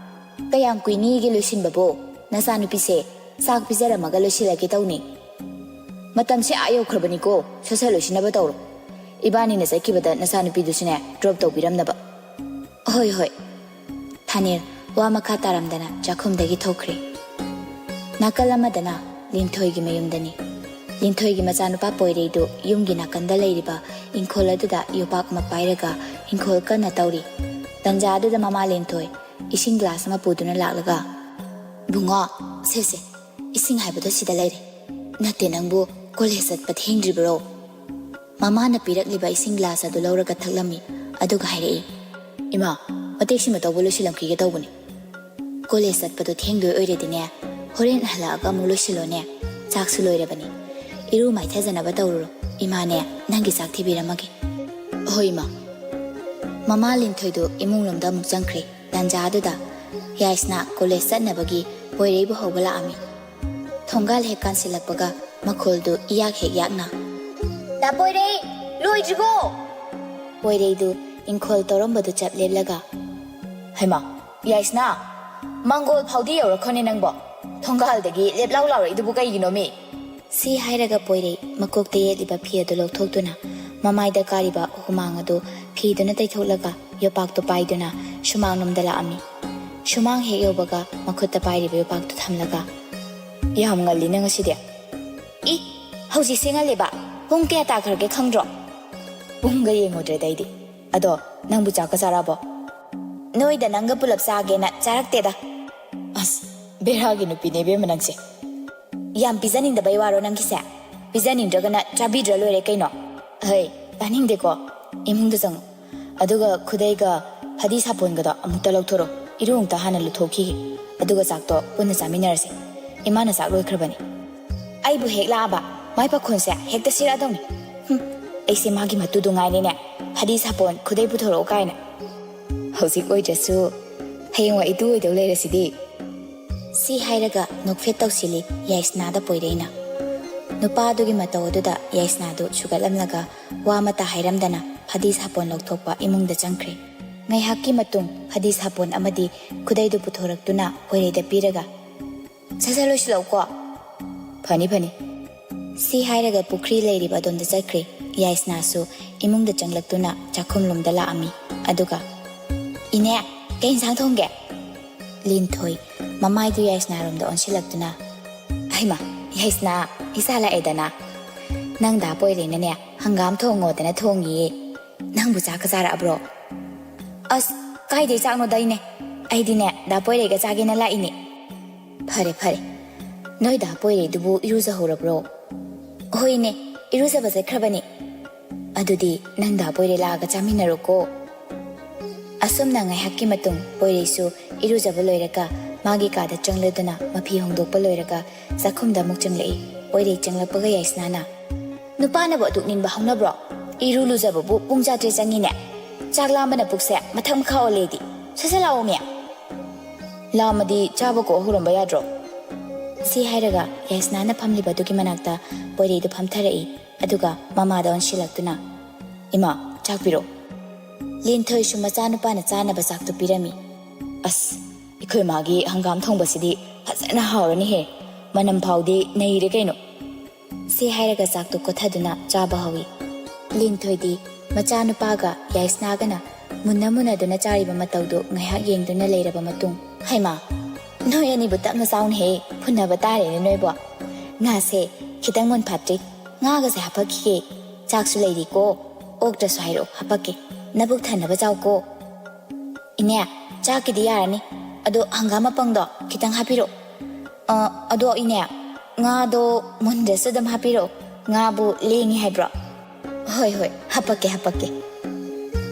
"ꯀꯌꯥꯝ ꯀꯨꯏꯅꯤꯒꯦ ꯂꯣꯏꯁꯤꯟꯕꯕꯣ? ꯅꯆꯥꯅꯨꯄꯤꯁꯦ ꯆꯥꯛ ꯄꯤꯖꯔꯝꯃꯒ ꯂꯣꯏꯁꯤꯜꯂꯒꯦ ꯇꯧꯅꯤ꯫ ꯃꯇꯝꯁꯦ ꯑꯥ ꯌꯧꯈ꯭ꯔꯕꯅꯤꯀꯣ, ꯁꯠ ꯁꯠ ꯂꯣꯏꯁꯤꯟꯅꯕ ꯇꯧꯔꯣ꯫ ꯏꯕꯥꯅꯤꯅ ꯆꯠꯈꯤꯕꯗ ꯅꯆꯥꯅꯨꯄꯤꯗꯨꯁꯨꯅꯦ ꯗ꯭ꯔꯣꯞ ꯇꯧꯕꯤꯔꯝꯅꯕ꯫" "ꯍꯣꯏ, ꯍꯣꯏ꯫" ꯊꯥꯅꯤꯜ ꯋꯥ ꯃꯈꯥ ꯇꯥꯔꯝꯗꯅ ꯆꯥꯛꯈꯨꯝꯗꯒꯤ ꯊꯣꯛꯈ꯭ꯔꯦ꯫ ꯅꯥꯀꯜ ꯑꯃꯗꯅ ꯂꯤꯟꯊꯣꯏꯒꯤ ꯃꯌꯨꯝꯗꯅꯤ꯫ ꯂꯤꯟꯊꯣꯏꯒꯤ ꯃꯆꯥꯅꯨꯄꯥ ꯄꯣꯏꯔꯩꯗꯨ ꯌꯨꯝꯒꯤ ꯅꯥꯀꯟꯗ ꯂꯩꯔꯤꯕ ꯏꯪꯈꯣꯜ ꯑꯗꯨꯗ ꯌꯣꯄꯥꯛ ꯑꯃ ꯄꯥꯏꯔꯒ ꯏꯪꯈꯣꯜ ꯀꯟꯅ ꯇꯧꯔꯤ꯫ ꯇꯟꯖꯥ ꯑꯗꯨꯗ ꯃꯃꯥ ꯂꯤꯟꯊꯣꯏ ꯏꯁꯤꯡ ꯒ꯭ꯂꯥꯁ ꯑꯃ ꯄꯨꯗꯨꯅ ꯂꯥꯛꯂꯒ, "ꯏꯕꯨꯡꯉꯣ, ꯁꯦ ꯁꯦ, ꯏꯁꯤꯡ ꯍꯥꯏꯕꯗꯣ ꯁꯤꯗ ꯂꯩꯔꯦ꯫ ꯅꯠꯇꯦ, ꯅꯪꯕꯨ ꯀꯣꯂꯦꯖ ꯆꯠꯄ ꯊꯦꯡꯗ꯭ꯔꯤꯕ꯭ꯔꯣ?" ꯃꯃꯥꯅ ꯄꯤꯔꯛꯂꯤꯕ ꯏꯁꯤꯡ ꯒ꯭ꯂꯥꯁ ꯑꯗꯨ ꯂꯧꯔꯒ ꯊꯛꯂꯝꯃꯤ꯫ ꯑꯗꯨꯒ ꯍꯥꯏꯔꯛꯏ, "ꯏꯃꯥ, ꯃꯇꯦꯛꯁꯤꯃ ꯇꯧꯕ ꯂꯣꯏꯁꯤꯜꯂꯝꯈꯤꯒꯦ ꯇꯧꯕꯅꯤ꯫ ꯀꯣꯂꯦꯖ ꯆꯠꯄꯗꯣ ꯊꯦꯡꯗꯣꯏ ꯑꯣꯏꯔꯗꯤꯅꯦ, ꯍꯣꯔꯦꯟ ꯍꯜꯂꯛꯑꯒ ꯑꯃꯨꯛ ꯂꯣꯏꯁꯤꯜꯂꯣꯅꯦ꯫ ꯆꯥꯛꯁꯨ ꯂꯣꯏꯔꯕꯅꯤ꯫ ꯏꯔꯨ ꯃꯥꯏꯊꯖꯅꯕ ꯇꯧꯔꯨꯔꯣ꯫ ꯏꯃꯥꯅꯦ, ꯅꯪꯒꯤ ꯆꯥꯛ ꯊꯤꯕꯤꯔꯝꯃꯒꯦ꯫" "ꯍꯣꯏ, ꯏꯃꯥ꯫" ꯃꯃꯥ ꯂꯤꯟꯊꯣꯏꯗꯨ ꯏꯃꯨꯡ ꯂꯣꯝꯗ ꯑꯃꯨꯛ ꯆꯪꯈ꯭ꯔꯦ꯫ ꯇꯥꯟꯖꯥ ꯑꯗꯨꯗ ꯌꯥꯏꯁꯅꯥ ꯀꯣꯂꯦꯖ ꯆꯠꯅꯕꯒꯤ ꯄꯣꯏꯔꯩꯕꯨ ꯍꯧꯕ ꯂꯥꯛꯑꯝꯃꯤ꯫ ꯊꯣꯡꯒꯥꯜ ꯍꯦꯛ ꯀꯥꯟꯁꯤꯜꯂꯛꯄꯒ ꯃꯈꯣꯜꯗꯨ ꯏꯌꯥꯛ ꯍꯦꯛ ꯌꯥꯛꯅ, ꯗꯥ ꯄꯣꯏꯔꯩ, ꯂꯣꯏꯗ꯭ꯔꯤꯕꯣ? ꯄꯣꯏꯔꯩꯗꯨ ꯏꯪꯈꯣꯜ ꯇꯧꯔꯝꯕꯗꯨ ꯆꯞ ꯂꯦꯞꯂꯒ, "ꯍꯩꯃꯥ, ꯌꯥꯏꯁꯅꯥ, ꯃꯥꯡꯒꯣꯜ ꯐꯥꯎꯗꯤ ꯌꯧꯔꯛꯈꯣꯅꯦ ꯅꯪꯕꯣ꯫ ꯊꯣꯡꯒꯥꯜꯗꯒꯤ ꯂꯦꯞ ꯂꯥꯎ ꯂꯥꯎꯔꯛꯏꯗꯨꯕꯨ ꯀꯩꯒꯤꯅꯣꯃꯤ?" ꯁꯤ ꯍꯥꯏꯔꯒ ꯄꯣꯏꯔꯩ ꯃꯀꯣꯛꯇ ꯌꯦꯠꯂꯤꯕ ꯐꯤ ꯑꯗꯨ ꯂꯧꯊꯣꯛꯇꯨꯅ ꯃꯃꯥꯏꯗ ꯀꯥꯔꯤꯕ ꯍꯨꯃꯥꯡ ꯑꯗꯨ ꯐꯤꯗꯨꯅ ꯇꯩꯊꯣꯛꯂꯒ ꯌꯣꯄꯥꯛꯇꯨ ꯄꯥꯏꯗꯨꯅ ꯁꯨꯃꯥꯡꯂꯣꯝꯗ ꯂꯥꯛꯑꯝꯃꯤ꯫ ꯁꯨꯃꯥꯡ ꯍꯦꯛ ꯌꯧꯕꯒ ꯃꯈꯨꯠꯇ ꯄꯥꯏꯔꯤꯕ ꯌꯣꯄꯥꯛꯇꯨ ꯊꯝꯂꯒ, "ꯌꯥꯝ ꯉꯜꯂꯤꯅ ꯉꯁꯤꯗꯤ?" "ꯏ, ꯍꯧꯖꯤꯛꯁꯦ ꯉꯜꯂꯤꯕ? ꯄꯨꯡ ꯀꯌꯥ ꯇꯥꯈ꯭ꯔꯒꯦ ꯈꯪꯗ꯭ꯔꯣ?" "ꯄꯨꯡꯒ ꯌꯦꯡꯉꯨꯗ꯭ꯔꯦꯗ ꯑꯩꯗꯤ꯫ ꯑꯗꯣ ꯅꯪꯕꯨ ꯆꯥꯛꯀ ꯆꯥꯔꯛꯑꯕꯣ?" "ꯅꯣꯏꯗ ꯅꯪꯒ ꯄꯨꯂꯞ ꯆꯥꯒꯦꯅ ꯆꯥꯔꯛꯇꯦꯗ꯫" "ꯑꯁ, ꯕꯦꯔꯥꯒꯤ ꯅꯨꯄꯤꯅꯦ ꯏꯕꯦꯝꯃ ꯅꯪꯁꯦ꯫ ꯌꯥꯝ ꯄꯤꯖꯅꯤꯡꯗꯕꯩ ꯋꯥꯔꯣ ꯅꯪꯒꯤꯁꯦ? ꯄꯤꯖꯅꯤꯡꯗ꯭ꯔꯒꯅ ꯆꯥꯕꯤꯗ꯭ꯔ ꯂꯣꯏꯔꯦ ꯀꯩꯅꯣ꯫ ꯍꯩ, ꯇꯥꯅꯤꯡꯗꯦꯀꯣ꯫ ꯏꯃꯨꯡꯗ ꯆꯪꯉꯣ꯫ ꯑꯗꯨꯒ ꯈꯨꯗꯩꯒ ꯐꯗꯤ ꯁꯥꯄꯣꯟꯒꯗꯣ ꯑꯃꯨꯛꯇ ꯂꯧꯊꯣꯔꯛꯑꯣ꯫ ꯏꯔꯨ ꯑꯃꯨꯛꯇ ꯍꯥꯟꯅ ꯂꯨꯊꯣꯛꯈꯤꯒꯦ꯫ ꯑꯗꯨꯒ ꯆꯥꯛꯇꯣ ꯄꯨꯟꯅ ꯆꯥꯃꯤꯟꯅꯔꯁꯦ꯫ ꯏꯃꯥꯅ ꯆꯥꯛ ꯂꯣꯏꯈ꯭ꯔꯕꯅꯤ꯫" ꯑꯩꯕꯨ ꯍꯦꯛ ꯂꯥꯛꯑꯕ ꯃꯥꯏ ꯄꯥꯈꯣꯟꯁꯦ ꯍꯦꯛꯇ ꯁꯤꯔꯛꯑꯗꯧꯅꯤ꯫ ꯍꯨꯝ, ꯑꯩꯁꯦ ꯃꯥꯒꯤ ꯃꯇꯨꯗꯨ ꯉꯥꯏꯔꯦꯅꯦ꯫ ꯐꯗꯤ ꯁꯥꯄꯣꯟ, ꯈꯨꯗꯩ ꯄꯨꯊꯣꯔꯛꯑꯣ ꯀꯥꯏꯅ꯫ ꯍꯧꯖꯤꯛ ꯑꯣꯏꯗ꯭ꯔꯁꯨ ꯍꯌꯦꯡꯋꯥꯏ ꯏꯇꯨ ꯑꯣꯏꯗꯧ ꯂꯩꯔꯁꯤꯗꯤ꯫ ꯁꯤ ꯍꯥꯏꯔꯒ ꯅꯣꯛꯐꯦꯠ ꯇꯧꯁꯤꯜꯂꯤ ꯌꯥꯏꯁꯅꯥꯗ ꯄꯣꯏꯔꯩꯅ꯫ ꯅꯨꯄꯥꯗꯨꯒꯤ ꯃꯇꯧ ꯑꯗꯨꯗ ꯌꯥꯏꯁꯅꯥꯗꯨ ꯁꯨꯒꯠꯂꯝꯂꯒ ꯋꯥ ꯑꯃꯠꯇ ꯍꯥꯏꯔꯝꯗꯅ ꯐꯗꯤ ꯁꯥꯄꯣꯟ ꯂꯧꯊꯣꯛꯄ ꯏꯃꯨꯡꯗ ꯆꯪꯈ꯭ꯔꯦ꯫ ꯉꯥꯏꯍꯥꯛꯀꯤ ꯃꯇꯨꯡ ꯐꯗꯤ ꯁꯥꯄꯣꯟ ꯑꯃꯗꯤ ꯈꯨꯗꯩꯗꯨ ꯄꯨꯊꯣꯔꯛꯇꯨꯅ ꯄꯣꯏꯔꯩꯗ ꯄꯤꯔꯒ, "ꯁꯠ ꯁꯠ ꯂꯣꯏꯁꯤꯜꯂꯛꯎꯀꯣ꯫" "ꯐꯅꯤ, ꯐꯅꯤ꯫" ꯁꯤ ꯍꯥꯏꯔꯒ ꯄꯨꯈ꯭ꯔꯤ ꯂꯩꯔꯤꯕ ꯑꯗꯣꯝꯗ ꯆꯠꯈ꯭ꯔꯦ꯫ ꯌꯥꯏꯁꯅꯥꯁꯨ ꯏꯃꯨꯡꯗ ꯆꯪꯂꯛꯇꯨꯅ ꯆꯥꯛꯈꯨꯝꯂꯣꯝꯗ ꯂꯥꯛꯑꯝꯃꯤ꯫ ꯑꯗꯨꯒ, "ꯏꯅꯦ, ꯀꯩ ꯏꯟꯁꯥꯡ ꯊꯣꯡꯒꯦ?" ꯂꯤꯟꯊꯣꯏ ꯃꯃꯥꯏꯗꯨ ꯌꯥꯏꯁꯅꯥꯔꯣꯝꯗ ꯑꯣꯟꯁꯤꯜꯂꯛꯇꯨꯅ, "ꯍꯩꯃꯥ, ꯌꯥꯏꯁꯅꯥ, ꯏꯆꯥ ꯂꯥꯛꯑꯦꯗꯅ꯫ ꯅꯪ ꯗꯥ ꯄꯣꯏꯔꯩꯅꯅꯦ ꯍꯪꯒꯥꯝ ꯊꯣꯡꯉꯣꯗꯅ ꯊꯣꯡꯉꯤꯌꯦ꯫ ꯅꯪꯕꯨ ꯆꯥꯛꯀ ꯆꯥꯔꯛꯑꯕ꯭ꯔꯣ?" "ꯑꯁ, ꯀꯥꯏꯗꯩ ꯆꯥꯛꯅꯣꯗ ꯏꯅꯦ? ꯑꯩꯗꯤꯅꯦ ꯗꯥ ꯄꯣꯏꯔꯩꯒ ꯆꯥꯒꯦꯅ ꯂꯥꯛꯏꯅꯦ꯫" "ꯐꯔꯦ, ꯐꯔꯦ꯫ ꯅꯣꯏ ꯗꯥ ꯄꯣꯏꯔꯩꯗꯨꯕꯨ ꯏꯔꯨꯖꯍꯧꯔꯕ꯭ꯔꯣ?" "ꯍꯣꯏꯅꯦ, ꯏꯔꯨꯖꯕ ꯆꯠꯈ꯭ꯔꯕꯅꯤ꯫" "ꯑꯗꯨꯗꯤ ꯅꯪ ꯗꯥ ꯄꯣꯏꯔꯩ ꯂꯥꯛꯑꯒ ꯆꯥꯃꯤꯟꯅꯔꯣꯀꯣ꯫" ꯑꯁꯨꯝꯅ ꯉꯥꯏꯍꯥꯛꯀꯤ ꯃꯇꯨꯡ ꯄꯣꯏꯔꯩꯁꯨ ꯏꯔꯨꯖꯕ ꯂꯣꯏꯔꯒ ꯃꯥꯒꯤ ꯀꯥꯗ ꯆꯪꯂꯗꯨꯅ ꯃꯐꯤ ꯍꯣꯡꯗꯣꯛꯄ ꯂꯣꯏꯔꯒ ꯆꯥꯛꯈꯨꯝꯗ ꯑꯃꯨꯛ ꯆꯪꯂꯛꯏ꯫ ꯄꯣꯏꯔꯩ ꯆꯪꯂꯛꯄꯒ ꯌꯥꯏꯁꯅꯥꯅ, "ꯅꯨꯄꯥꯅꯕꯨ ꯑꯗꯨꯛ ꯅꯤꯟꯕ ꯍꯧꯅꯕ꯭ꯔꯣ? ꯏꯔꯨ ꯂꯨꯖꯕꯕꯨ ꯄꯨꯡ ꯆꯥꯇ꯭ꯔꯦꯠ ꯆꯪꯉꯤꯅꯦ꯫ ꯆꯥꯛ ꯂꯥꯝꯕꯅ ꯄꯨꯛꯁꯦ ꯃꯊꯛ ꯃꯈꯥ ꯑꯣꯜꯂꯦ ꯑꯩꯗꯤ꯫ ꯁꯠ ꯁꯠ ꯂꯥꯛꯑꯣꯃꯤ꯫" "ꯂꯥꯝꯃꯗꯤ ꯆꯥꯕ ꯀꯣꯛ ꯍꯧꯔꯝꯕ ꯌꯥꯗ꯭ꯔꯣ?" ꯁꯤ ꯍꯥꯏꯔꯒ ꯌꯥꯏꯁꯅꯥꯅ ꯐꯝꯂꯤꯕꯗꯨꯒꯤ ꯃꯅꯥꯛꯇ ꯄꯣꯏꯔꯩꯗꯨ ꯐꯝꯊꯔꯛꯏ꯫ ꯑꯗꯨꯒ ꯃꯃꯥꯗ ꯑꯣꯟꯁꯤꯜꯂꯛꯇꯨꯅ, "ꯏꯃꯥ, ꯆꯥꯛ ꯄꯤꯔꯛꯑꯣ꯫" ꯂꯤꯟꯊꯣꯏꯁꯨ ꯃꯆꯥꯅꯨꯄꯥꯅ ꯆꯥꯅꯕ ꯆꯥꯛꯇꯨ ꯄꯤꯔꯝꯃꯤ꯫ "ꯑꯁ, ꯑꯩꯈꯣꯏ ꯃꯥꯒꯤ ꯍꯪꯒꯥꯝ ꯊꯣꯡꯕꯁꯤꯗꯤ ꯐꯖꯅ ꯍꯥꯎꯔꯅꯤꯍꯦ꯫ ꯃꯅꯝ ꯐꯥꯎꯗꯤ ꯅꯩꯔꯦ ꯀꯩꯅꯣ꯫" ꯁꯤ ꯍꯥꯏꯔꯒ ꯆꯥꯛꯇꯨ ꯀꯣꯠꯊꯗꯨꯅ ꯆꯥꯕ ꯍꯧꯏ꯫ ꯂꯤꯟꯊꯣꯏꯗꯤ ꯃꯆꯥꯅꯨꯄꯥꯒ ꯌꯥꯏꯁꯅꯥꯒꯅ ꯃꯨꯟꯅ ꯃꯨꯟꯅꯗꯨꯅ ꯆꯥꯔꯤꯕ ꯃꯇꯧꯗꯨ ꯉꯥꯏꯍꯥꯛ ꯌꯦꯡꯗꯨꯅ ꯂꯩꯔꯕ ꯃꯇꯨꯡ, "ꯍꯩꯃꯥ, ꯅꯣꯏ ꯑꯅꯤꯕꯨ ꯇꯞꯅ ꯆꯥꯎꯅꯦꯍꯦ, ꯐꯨꯟꯅꯕ ꯇꯥꯔꯦꯅꯦ ꯅꯣꯏꯕꯣ꯫ ꯉꯥꯁꯦ ꯈꯤꯇꯪ ꯃꯨꯟ ꯐꯥꯠꯇ꯭ꯔꯤ, ꯉꯥꯒꯁꯦ ꯍꯥꯄꯛꯈꯤꯒꯦ꯫ ꯆꯥꯛꯁꯨ ꯂꯩꯔꯤꯀꯣ, ꯑꯣꯛꯇ꯭ꯔꯁꯨ ꯍꯥꯏꯔꯛꯑꯣ, ꯍꯥꯄꯛꯀꯦ꯫ ꯅꯕꯨꯛ ꯊꯟꯅꯕ ꯆꯥꯎꯀꯣ꯫" "ꯏꯅꯦ, ꯆꯥꯛꯀꯤꯗꯤ ꯌꯥꯔꯅꯤ, ꯑꯗꯣ ꯍꯪꯒꯥꯝ ꯃꯄꯪꯗꯣ ꯈꯤꯇꯪ ꯍꯥꯞꯄꯤꯔꯛꯑꯣ꯫" "ꯑ, ꯑꯗꯣ ꯏꯅꯦ, ꯉꯥꯗꯣ ꯃꯨꯟꯗ꯭ꯔꯁꯨ ꯑꯗꯨꯝ ꯍꯥꯞꯄꯤꯔꯛꯑꯣ, ꯉꯥꯕꯨ ꯂꯦꯡꯉꯤ ꯍꯥꯏꯕ꯭ꯔꯣ?" "ꯍꯣꯏ, ꯍꯣꯏ, ꯍꯥꯄꯛꯀꯦ, ꯍꯥꯄꯛꯀꯦ꯫"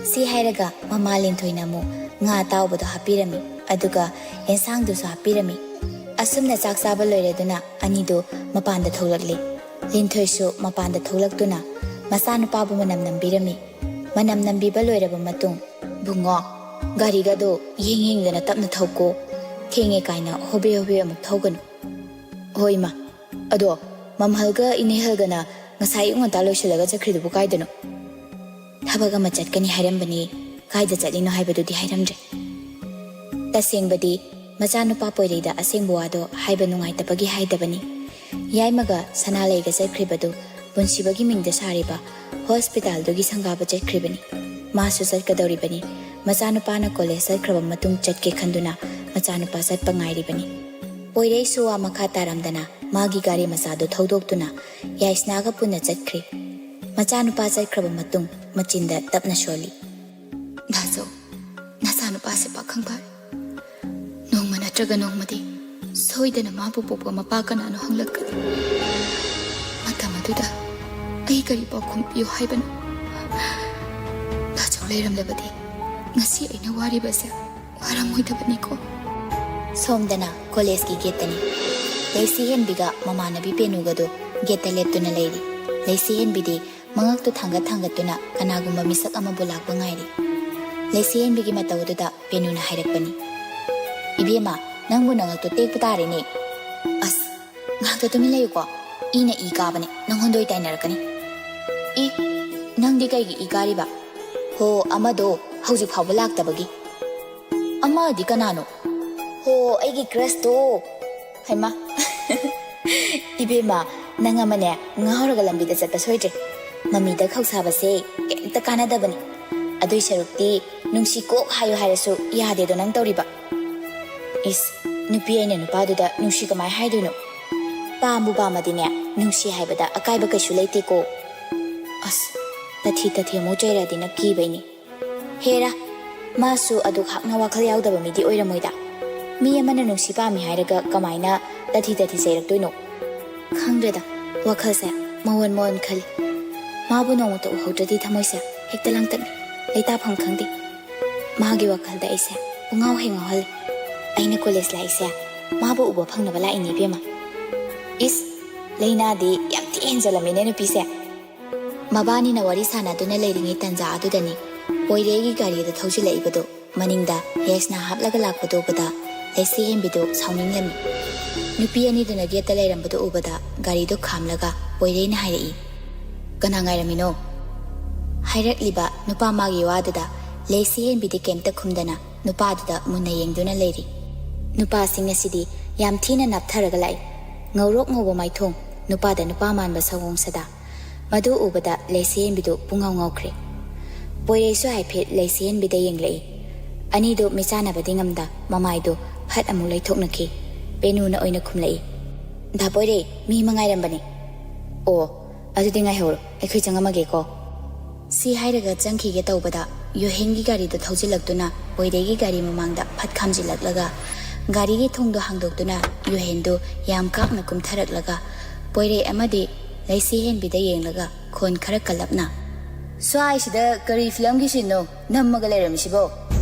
ꯁꯤ ꯍꯥꯏꯔꯒ ꯃꯃꯥ ꯂꯤꯟꯊꯣꯏꯅ ꯑꯃꯨꯛ ꯉꯥ ꯑꯇꯥꯎꯕꯗꯣ ꯍꯥꯞꯄꯤꯔꯝꯃꯤ, ꯑꯗꯨꯒ ꯑꯦꯟꯁꯥꯡꯗꯨꯁꯨ ꯍꯥꯞꯄꯤꯔꯝꯃꯤ꯫ ꯑꯁꯨꯝꯅ ꯆꯥꯛ ꯆꯥꯕ ꯂꯣꯏꯔꯗꯨꯅ ꯑꯅꯤꯗꯨ ꯃꯄꯥꯟꯗ ꯊꯣꯛꯂꯛꯂꯤ꯫ ꯂꯤꯟꯊꯣꯏꯁꯨ ꯃꯄꯥꯟꯗ ꯊꯣꯛꯂꯛꯇꯨꯅ ꯃꯆꯥꯅꯨꯄꯥꯕꯨ ꯃꯅꯝ ꯅꯝꯕꯤꯔꯝꯃꯤ꯫ ꯃꯅꯝ ꯅꯝꯕꯤꯕ ꯂꯣꯏꯔꯕ ꯃꯇꯨꯡ, "ꯕꯨꯡꯉꯣ, ꯒꯥꯔꯤꯒꯗꯣ ꯌꯦꯡ ꯌꯦꯡꯗꯅ ꯇꯞꯅ ꯊꯧꯀꯣ, ꯊꯦꯡꯉꯦ" ꯀꯥꯏꯅ ꯍꯣꯕꯦ ꯍꯣꯕꯦ ꯑꯃꯨꯛ ꯊꯧꯒꯅꯨ꯫ "ꯍꯣꯏ ꯏꯃꯥ, ꯑꯗꯣ ꯃꯝꯍꯜꯒ ꯏꯅꯦꯍꯜꯒꯅ ꯉꯁꯥꯏ ꯑꯌꯨꯛ ꯉꯟꯇꯥ ꯂꯣꯏꯁꯤꯜꯂꯒ ꯆꯠꯈ꯭ꯔꯤꯗꯨꯕꯨ ꯀꯥꯏꯗꯅꯣ?" "ꯊꯕꯛ ꯑꯃ ꯆꯠꯀꯅꯤ ꯍꯥꯏꯔꯝꯕꯅꯤ, ꯀꯥꯏꯗ ꯆꯠꯂꯤꯅꯣ ꯍꯥꯏꯕꯗꯨꯗꯤ ꯍꯥꯏꯔꯝꯗ꯭ꯔꯦ꯫" ꯇꯁꯦꯡꯕꯗꯤ ꯃꯆꯥꯅꯨꯄꯥ ꯄꯣꯏꯔꯩꯗ ꯑꯁꯦꯡꯕ ꯋꯥꯗꯣ ꯍꯥꯏꯕ ꯅꯨꯡꯉꯥꯏꯇꯕꯒꯤ ꯍꯥꯏꯗꯕꯅꯤ꯫ ꯌꯥꯏꯃꯒ ꯁꯅꯥꯂꯩꯒ ꯆꯠꯈ꯭ꯔꯤꯕꯗꯨ ꯄꯨꯟꯁꯤꯕꯒꯤ ꯃꯤꯡꯗ ꯁꯥꯔꯤꯕ ꯍꯣꯁꯄꯤꯇꯥꯜꯗꯨꯒꯤ ꯁꯪꯒꯥꯕ ꯆꯠꯈ꯭ꯔꯤꯕꯅꯤ꯫ ꯃꯥꯁꯨ ꯆꯠꯀꯗꯧꯔꯤꯕꯅꯤ꯫ ꯃꯆꯥꯅꯨꯄꯥꯅ ꯀꯣꯂꯦꯖ ꯆꯠꯈ꯭ꯔꯕ ꯃꯇꯨꯡ ꯆꯠꯀꯦ ꯈꯟꯗꯨꯅ ꯃꯆꯥꯅꯨꯄꯥ ꯆꯠꯄ ꯉꯥꯏꯔꯤꯕꯅꯤ꯫ ꯄꯣꯏꯔꯩꯁꯨ ꯋꯥ ꯃꯈꯥ ꯇꯥꯔꯝꯗꯅ ꯃꯥꯒꯤ ꯒꯥꯔꯤ ꯃꯆꯥꯗꯨ ꯊꯧꯗꯣꯛꯇꯨꯅ ꯌꯥꯏꯁꯅꯥꯒ ꯄꯨꯟꯅ ꯆꯠꯈ꯭ꯔꯤ꯫ ꯃꯆꯥꯅꯨꯄꯥ ꯆꯠꯈ꯭ꯔꯕ ꯃꯇꯨꯡ ꯃꯆꯤꯟꯗ ꯇꯞꯅ ꯁꯣꯜꯂꯤ꯫ "ꯗꯥꯖꯧ, ꯅꯆꯥꯅꯨꯄꯥꯁꯦ ꯄꯥꯈꯪ ꯐꯥꯔꯦ꯫ ꯅꯣꯡꯃ ꯅꯠꯇ꯭ꯔꯒ ꯅꯣꯡꯃꯗꯤ ꯁꯣꯏꯗꯅ ꯃꯥꯕꯨ ꯄꯣꯛꯄ ꯃꯄꯥ ꯀꯅꯥꯅꯣ ꯍꯪꯂꯛꯀꯅꯤ꯫ ꯃꯇꯝ ꯑꯗꯨꯗ ꯑꯩ ꯀꯔꯤ ꯄꯥꯎꯈꯨꯝ ꯄꯤꯌꯨ ꯍꯥꯏꯕꯅꯣ? ꯗꯥꯖꯧ ꯂꯩꯔꯝꯂꯕꯗꯤ ꯉꯁꯤ ꯑꯩꯅ ꯋꯥꯔꯤꯕꯁꯦ ꯋꯥꯔꯝꯃꯣꯏꯗꯕꯅꯤꯀꯣ꯫" ꯁꯣꯝꯗꯅ ꯀꯣꯂꯦꯖꯀꯤ ꯒꯦꯠꯇꯅꯤ꯫ ꯂꯩꯁꯤꯍꯦꯟꯕꯤꯒ ꯃꯃꯥꯟꯅꯕꯤ ꯄꯦꯅꯨꯒꯗꯨ ꯒꯦꯠꯇ ꯂꯦꯞꯇꯨꯅ ꯂꯩꯔꯤ꯫ ꯂꯩꯁꯤꯍꯦꯟꯕꯤꯗꯤ ꯃꯉꯛꯇꯨ ꯊꯥꯡꯒꯠ ꯊꯥꯡꯒꯠꯇꯨꯅ ꯀꯅꯥꯒꯨꯝꯕ ꯃꯤꯁꯛ ꯑꯃꯕꯨ ꯂꯥꯛꯄ ꯉꯥꯏꯔꯤ꯫ ꯂꯩꯁꯤꯍꯦꯟꯕꯤꯒꯤ ꯃꯇꯧ ꯑꯗꯨꯗ ꯄꯦꯅꯨꯅ ꯍꯥꯏꯔꯛꯄꯅꯤ, "ꯏꯕꯦꯝꯃ, ꯅꯪꯕꯨ ꯅꯉꯛꯇꯣ ꯇꯦꯛꯄ ꯇꯥꯔꯦꯅꯦ꯫ ꯑꯁ, ꯉꯥꯏꯍꯥꯛꯇ ꯇꯨꯃꯤꯟ ꯂꯩꯌꯨꯀꯣ, ꯏꯅ ꯏ ꯀꯥꯕꯅꯦ, ꯅꯪꯉꯣꯟꯗ ꯑꯣꯏ ꯇꯥꯏꯅꯔꯛꯀꯅꯤ꯫" ꯏ, ꯅꯪꯗꯤ ꯀꯩꯒꯤ ꯏ ꯀꯥꯔꯤꯕ? ꯍꯣ, ꯑꯃꯗꯣ ꯍꯧꯖꯤꯛ ꯐꯥꯎꯕ ꯂꯥꯛꯇꯕꯒꯤ꯫ ꯑꯃꯗꯤ ꯀꯅꯥꯅꯣ? ꯍꯣ, ꯑꯩꯒꯤ crushꯇꯣ꯫ ꯍꯩꯃꯥ꯫ ꯏꯕꯦꯝꯃ, ꯅꯪ ꯑꯃꯅꯦ ꯉꯥꯎꯔꯒ ꯂꯝꯕꯤꯗ ꯆꯠꯄ ꯁꯣꯏꯗ꯭ꯔꯦ꯫ ꯃꯃꯤꯗ ꯈꯧꯁꯥꯕꯁꯦ ꯀꯩꯝꯇ ꯀꯥꯟꯅꯗꯕꯅꯤ꯫ ꯑꯗꯨꯏ ꯁꯔꯨꯛꯇꯤ ꯅꯨꯡꯁꯤ ꯀꯣꯛ ꯍꯥꯏꯌꯨ ꯍꯥꯏꯔꯁꯨ ꯌꯥꯗꯦꯗꯣ ꯅꯪ ꯇꯧꯔꯤꯕ꯫ ꯏꯁ, ꯅꯨꯄꯤ ꯑꯩꯅ ꯅꯨꯄꯥꯗꯨꯗ ꯅꯨꯡꯁꯤ ꯀꯃꯥꯏ ꯍꯥꯏꯗꯣꯏꯅꯣ? ꯄꯥꯝꯕꯨ ꯄꯥꯝꯃꯗꯤꯅꯦ, ꯅꯨꯡꯁꯤ ꯍꯥꯏꯕꯗ ꯑꯀꯥꯏꯕ ꯀꯩꯁꯨ ꯂꯩꯇꯦꯀꯣ꯫ ꯑꯁ, ꯇꯊꯤ ꯇꯊꯤ ꯑꯃꯨꯛ ꯆꯩꯔꯛꯑꯗꯤꯅ ꯀꯤꯕꯩꯅꯤ꯫ ꯍꯦꯔꯥ, ꯃꯥꯁꯨ ꯑꯗꯨꯛ ꯍꯥꯛꯅ ꯋꯥꯈꯜ ꯌꯥꯎꯗꯕ ꯃꯤꯗꯤ ꯑꯣꯏꯔꯝꯃꯣꯏꯗ꯫ ꯃꯤ ꯑꯃꯅ ꯅꯨꯡꯁꯤ ꯄꯥꯝꯃꯤ ꯍꯥꯏꯔꯒ ꯀꯃꯥꯏꯅ ꯇꯊꯤ ꯇꯊꯤ ꯆꯩꯔꯛꯇꯣꯏꯅꯣ? ꯈꯪꯗ꯭ꯔꯦꯗ, ꯋꯥꯈꯜꯁꯦ ꯃꯑꯣꯟ ꯃꯑꯣꯟ ꯈꯜꯂꯤ꯫ ꯃꯥꯕꯨ ꯅꯣꯡꯃꯇ ꯎꯍꯧꯗ꯭ꯔꯗꯤ ꯊꯃꯣꯏꯁꯦ ꯍꯦꯛꯇ ꯂꯥꯡꯇꯛꯅꯩ, ꯂꯩꯇꯥꯐꯝ ꯈꯪꯗꯦ꯫ ꯃꯥꯒꯤ ꯋꯥꯈꯜꯗ ꯑꯩꯁꯦ ꯄꯨꯡꯉꯥꯎ ꯍꯦꯛ ꯉꯥꯎꯍꯜꯂꯤ꯫ ꯑꯩꯅ ꯀꯣꯂꯦꯖ ꯂꯥꯛꯏꯁꯦ ꯃꯥꯕꯨ ꯎꯕ ꯐꯪꯅꯕ ꯂꯥꯛꯏꯅꯦ ꯏꯕꯦꯝꯃ꯫ ꯏꯁ, ꯂꯩꯅꯥꯗꯤ ꯌꯥꯝ ꯊꯤ ꯍꯦꯟꯖꯜꯂꯝꯃꯤꯅꯦ ꯅꯨꯄꯤꯁꯦ꯫ ꯃꯕꯥꯅꯤꯅ ꯋꯥꯔꯤ ꯁꯥꯟꯅꯗꯨꯅ ꯂꯩꯔꯤꯉꯩ ꯇꯟꯖꯥ ꯑꯗꯨꯗꯅꯤ ꯄꯣꯏꯔꯦꯒꯤ ꯒꯥꯔꯤꯗ ꯊꯧꯖꯤꯜꯂꯛꯏꯕꯗꯨ꯫ ꯃꯅꯤꯡꯗ ꯌꯥꯏꯁꯅꯥ ꯍꯥꯞꯂꯒ ꯂꯥꯛꯄꯗꯨ ꯎꯕꯗ ꯂꯩꯁꯤ ꯍꯦꯟꯕꯤꯗꯨ ꯁꯥꯎꯅꯤꯡꯂꯝꯃꯤ꯫ ꯅꯨꯄꯤ ꯑꯅꯤꯗꯨꯅ ꯒꯦꯠꯇ ꯂꯩꯔꯝꯕꯗꯨ ꯎꯕꯗ ꯒꯥꯔꯤꯗꯨ ꯈꯥꯝꯂꯒ ꯄꯣꯏꯔꯦꯅ ꯍꯥꯏꯔꯛꯏ, "ꯀꯅꯥ ꯉꯥꯏꯔꯝꯃꯤꯅꯣ?" ꯍꯥꯏꯔꯛꯂꯤꯕ ꯅꯨꯄꯥ ꯃꯥꯒꯤ ꯋꯥꯗꯨꯗ ꯂꯩꯁꯤ ꯍꯦꯟꯕꯤꯗꯤ ꯀꯩꯝꯇ ꯈꯨꯝꯗꯅ ꯅꯨꯄꯥꯗꯨꯗ ꯃꯨꯟꯅ ꯌꯦꯡꯗꯨꯅ ꯂꯩꯔꯤ꯫ ꯅꯨꯄꯥꯁꯤꯡ ꯑꯁꯤꯗꯤ ꯌꯥꯝ ꯊꯤꯅ ꯅꯥꯞꯊꯔꯒ ꯂꯥꯛꯏ꯫ ꯉꯧꯔꯣꯛ ꯉꯧꯕ ꯃꯥꯏꯊꯣꯡ, ꯅꯨꯄꯥꯗ ꯅꯨꯄꯥ ꯃꯥꯟꯕ ꯁꯑꯣꯡ ꯁꯥꯗꯥ꯫ ꯃꯗꯨ ꯎꯕꯗ ꯂꯩꯁꯤ ꯍꯦꯟꯕꯤꯗꯨ ꯄꯨꯡꯉꯥꯎ ꯉꯥꯎꯈ꯭ꯔꯦ꯫ ꯄꯣꯏꯔꯩꯁꯨ ꯍꯥꯏꯐꯦꯠ ꯂꯩꯁꯤ ꯍꯦꯟꯕꯤꯗ ꯌꯦꯡꯂꯛꯏ꯫ ꯑꯅꯤꯗꯨ ꯃꯤꯆꯥꯟꯅꯕꯗꯤ ꯉꯝꯗ ꯃꯃꯥꯏꯗꯨ ꯐꯠ ꯑꯃꯨꯛ ꯂꯩꯊꯣꯛꯅꯈꯤ꯫ ꯄꯦꯅꯨꯅ ꯑꯣꯏꯅ ꯈꯨꯝꯂꯛꯏ, "ꯗꯥ ꯄꯣꯏꯔꯩ, ꯃꯤ ꯑꯃ ꯉꯥꯏꯔꯝꯕꯅꯤ꯫" "ꯑꯣ, ꯑꯗꯨꯗꯤ ꯉꯥꯏꯍꯧꯔꯣ, ꯑꯩꯈꯣꯏ ꯆꯪꯉꯝꯃꯒꯦꯀꯣ꯫" ꯁꯤ ꯍꯥꯏꯔꯒ ꯆꯪꯈꯤꯒꯦ ꯇꯧꯕꯗ ꯌꯨꯍꯦꯟꯒꯤ ꯒꯥꯔꯤꯗꯨ ꯊꯧꯖꯤꯜꯂꯛꯇꯨꯅ ꯄꯣꯏꯔꯩꯒꯤ ꯒꯥꯔꯤ ꯃꯃꯥꯡꯗ ꯐꯠ ꯈꯥꯝꯖꯤꯜꯂꯛꯂꯒ ꯒꯥꯔꯤꯒꯤ ꯊꯣꯡꯗꯨ ꯍꯥꯡꯗꯣꯛꯇꯨꯅ ꯌꯨꯍꯦꯟꯗꯨ ꯌꯥꯝ ꯀꯥꯛꯅ ꯀꯨꯝꯊꯔꯛꯂꯒ ꯄꯣꯏꯔꯩ ꯑꯃꯗꯤ ꯂꯩꯁꯤ ꯍꯦꯟꯕꯤꯗ ꯌꯦꯡꯂꯒ ꯈꯣꯟ ꯈꯔ ꯀꯜꯂꯞꯅ, "ꯁ꯭ꯋꯥꯏꯁꯤꯗ ꯀꯔꯤ ꯐꯤꯂꯝꯒꯤ ꯁꯤꯟꯅꯣ ꯅꯝꯃꯒ ꯂꯩꯔꯝꯃꯤꯁꯤꯕꯣ?"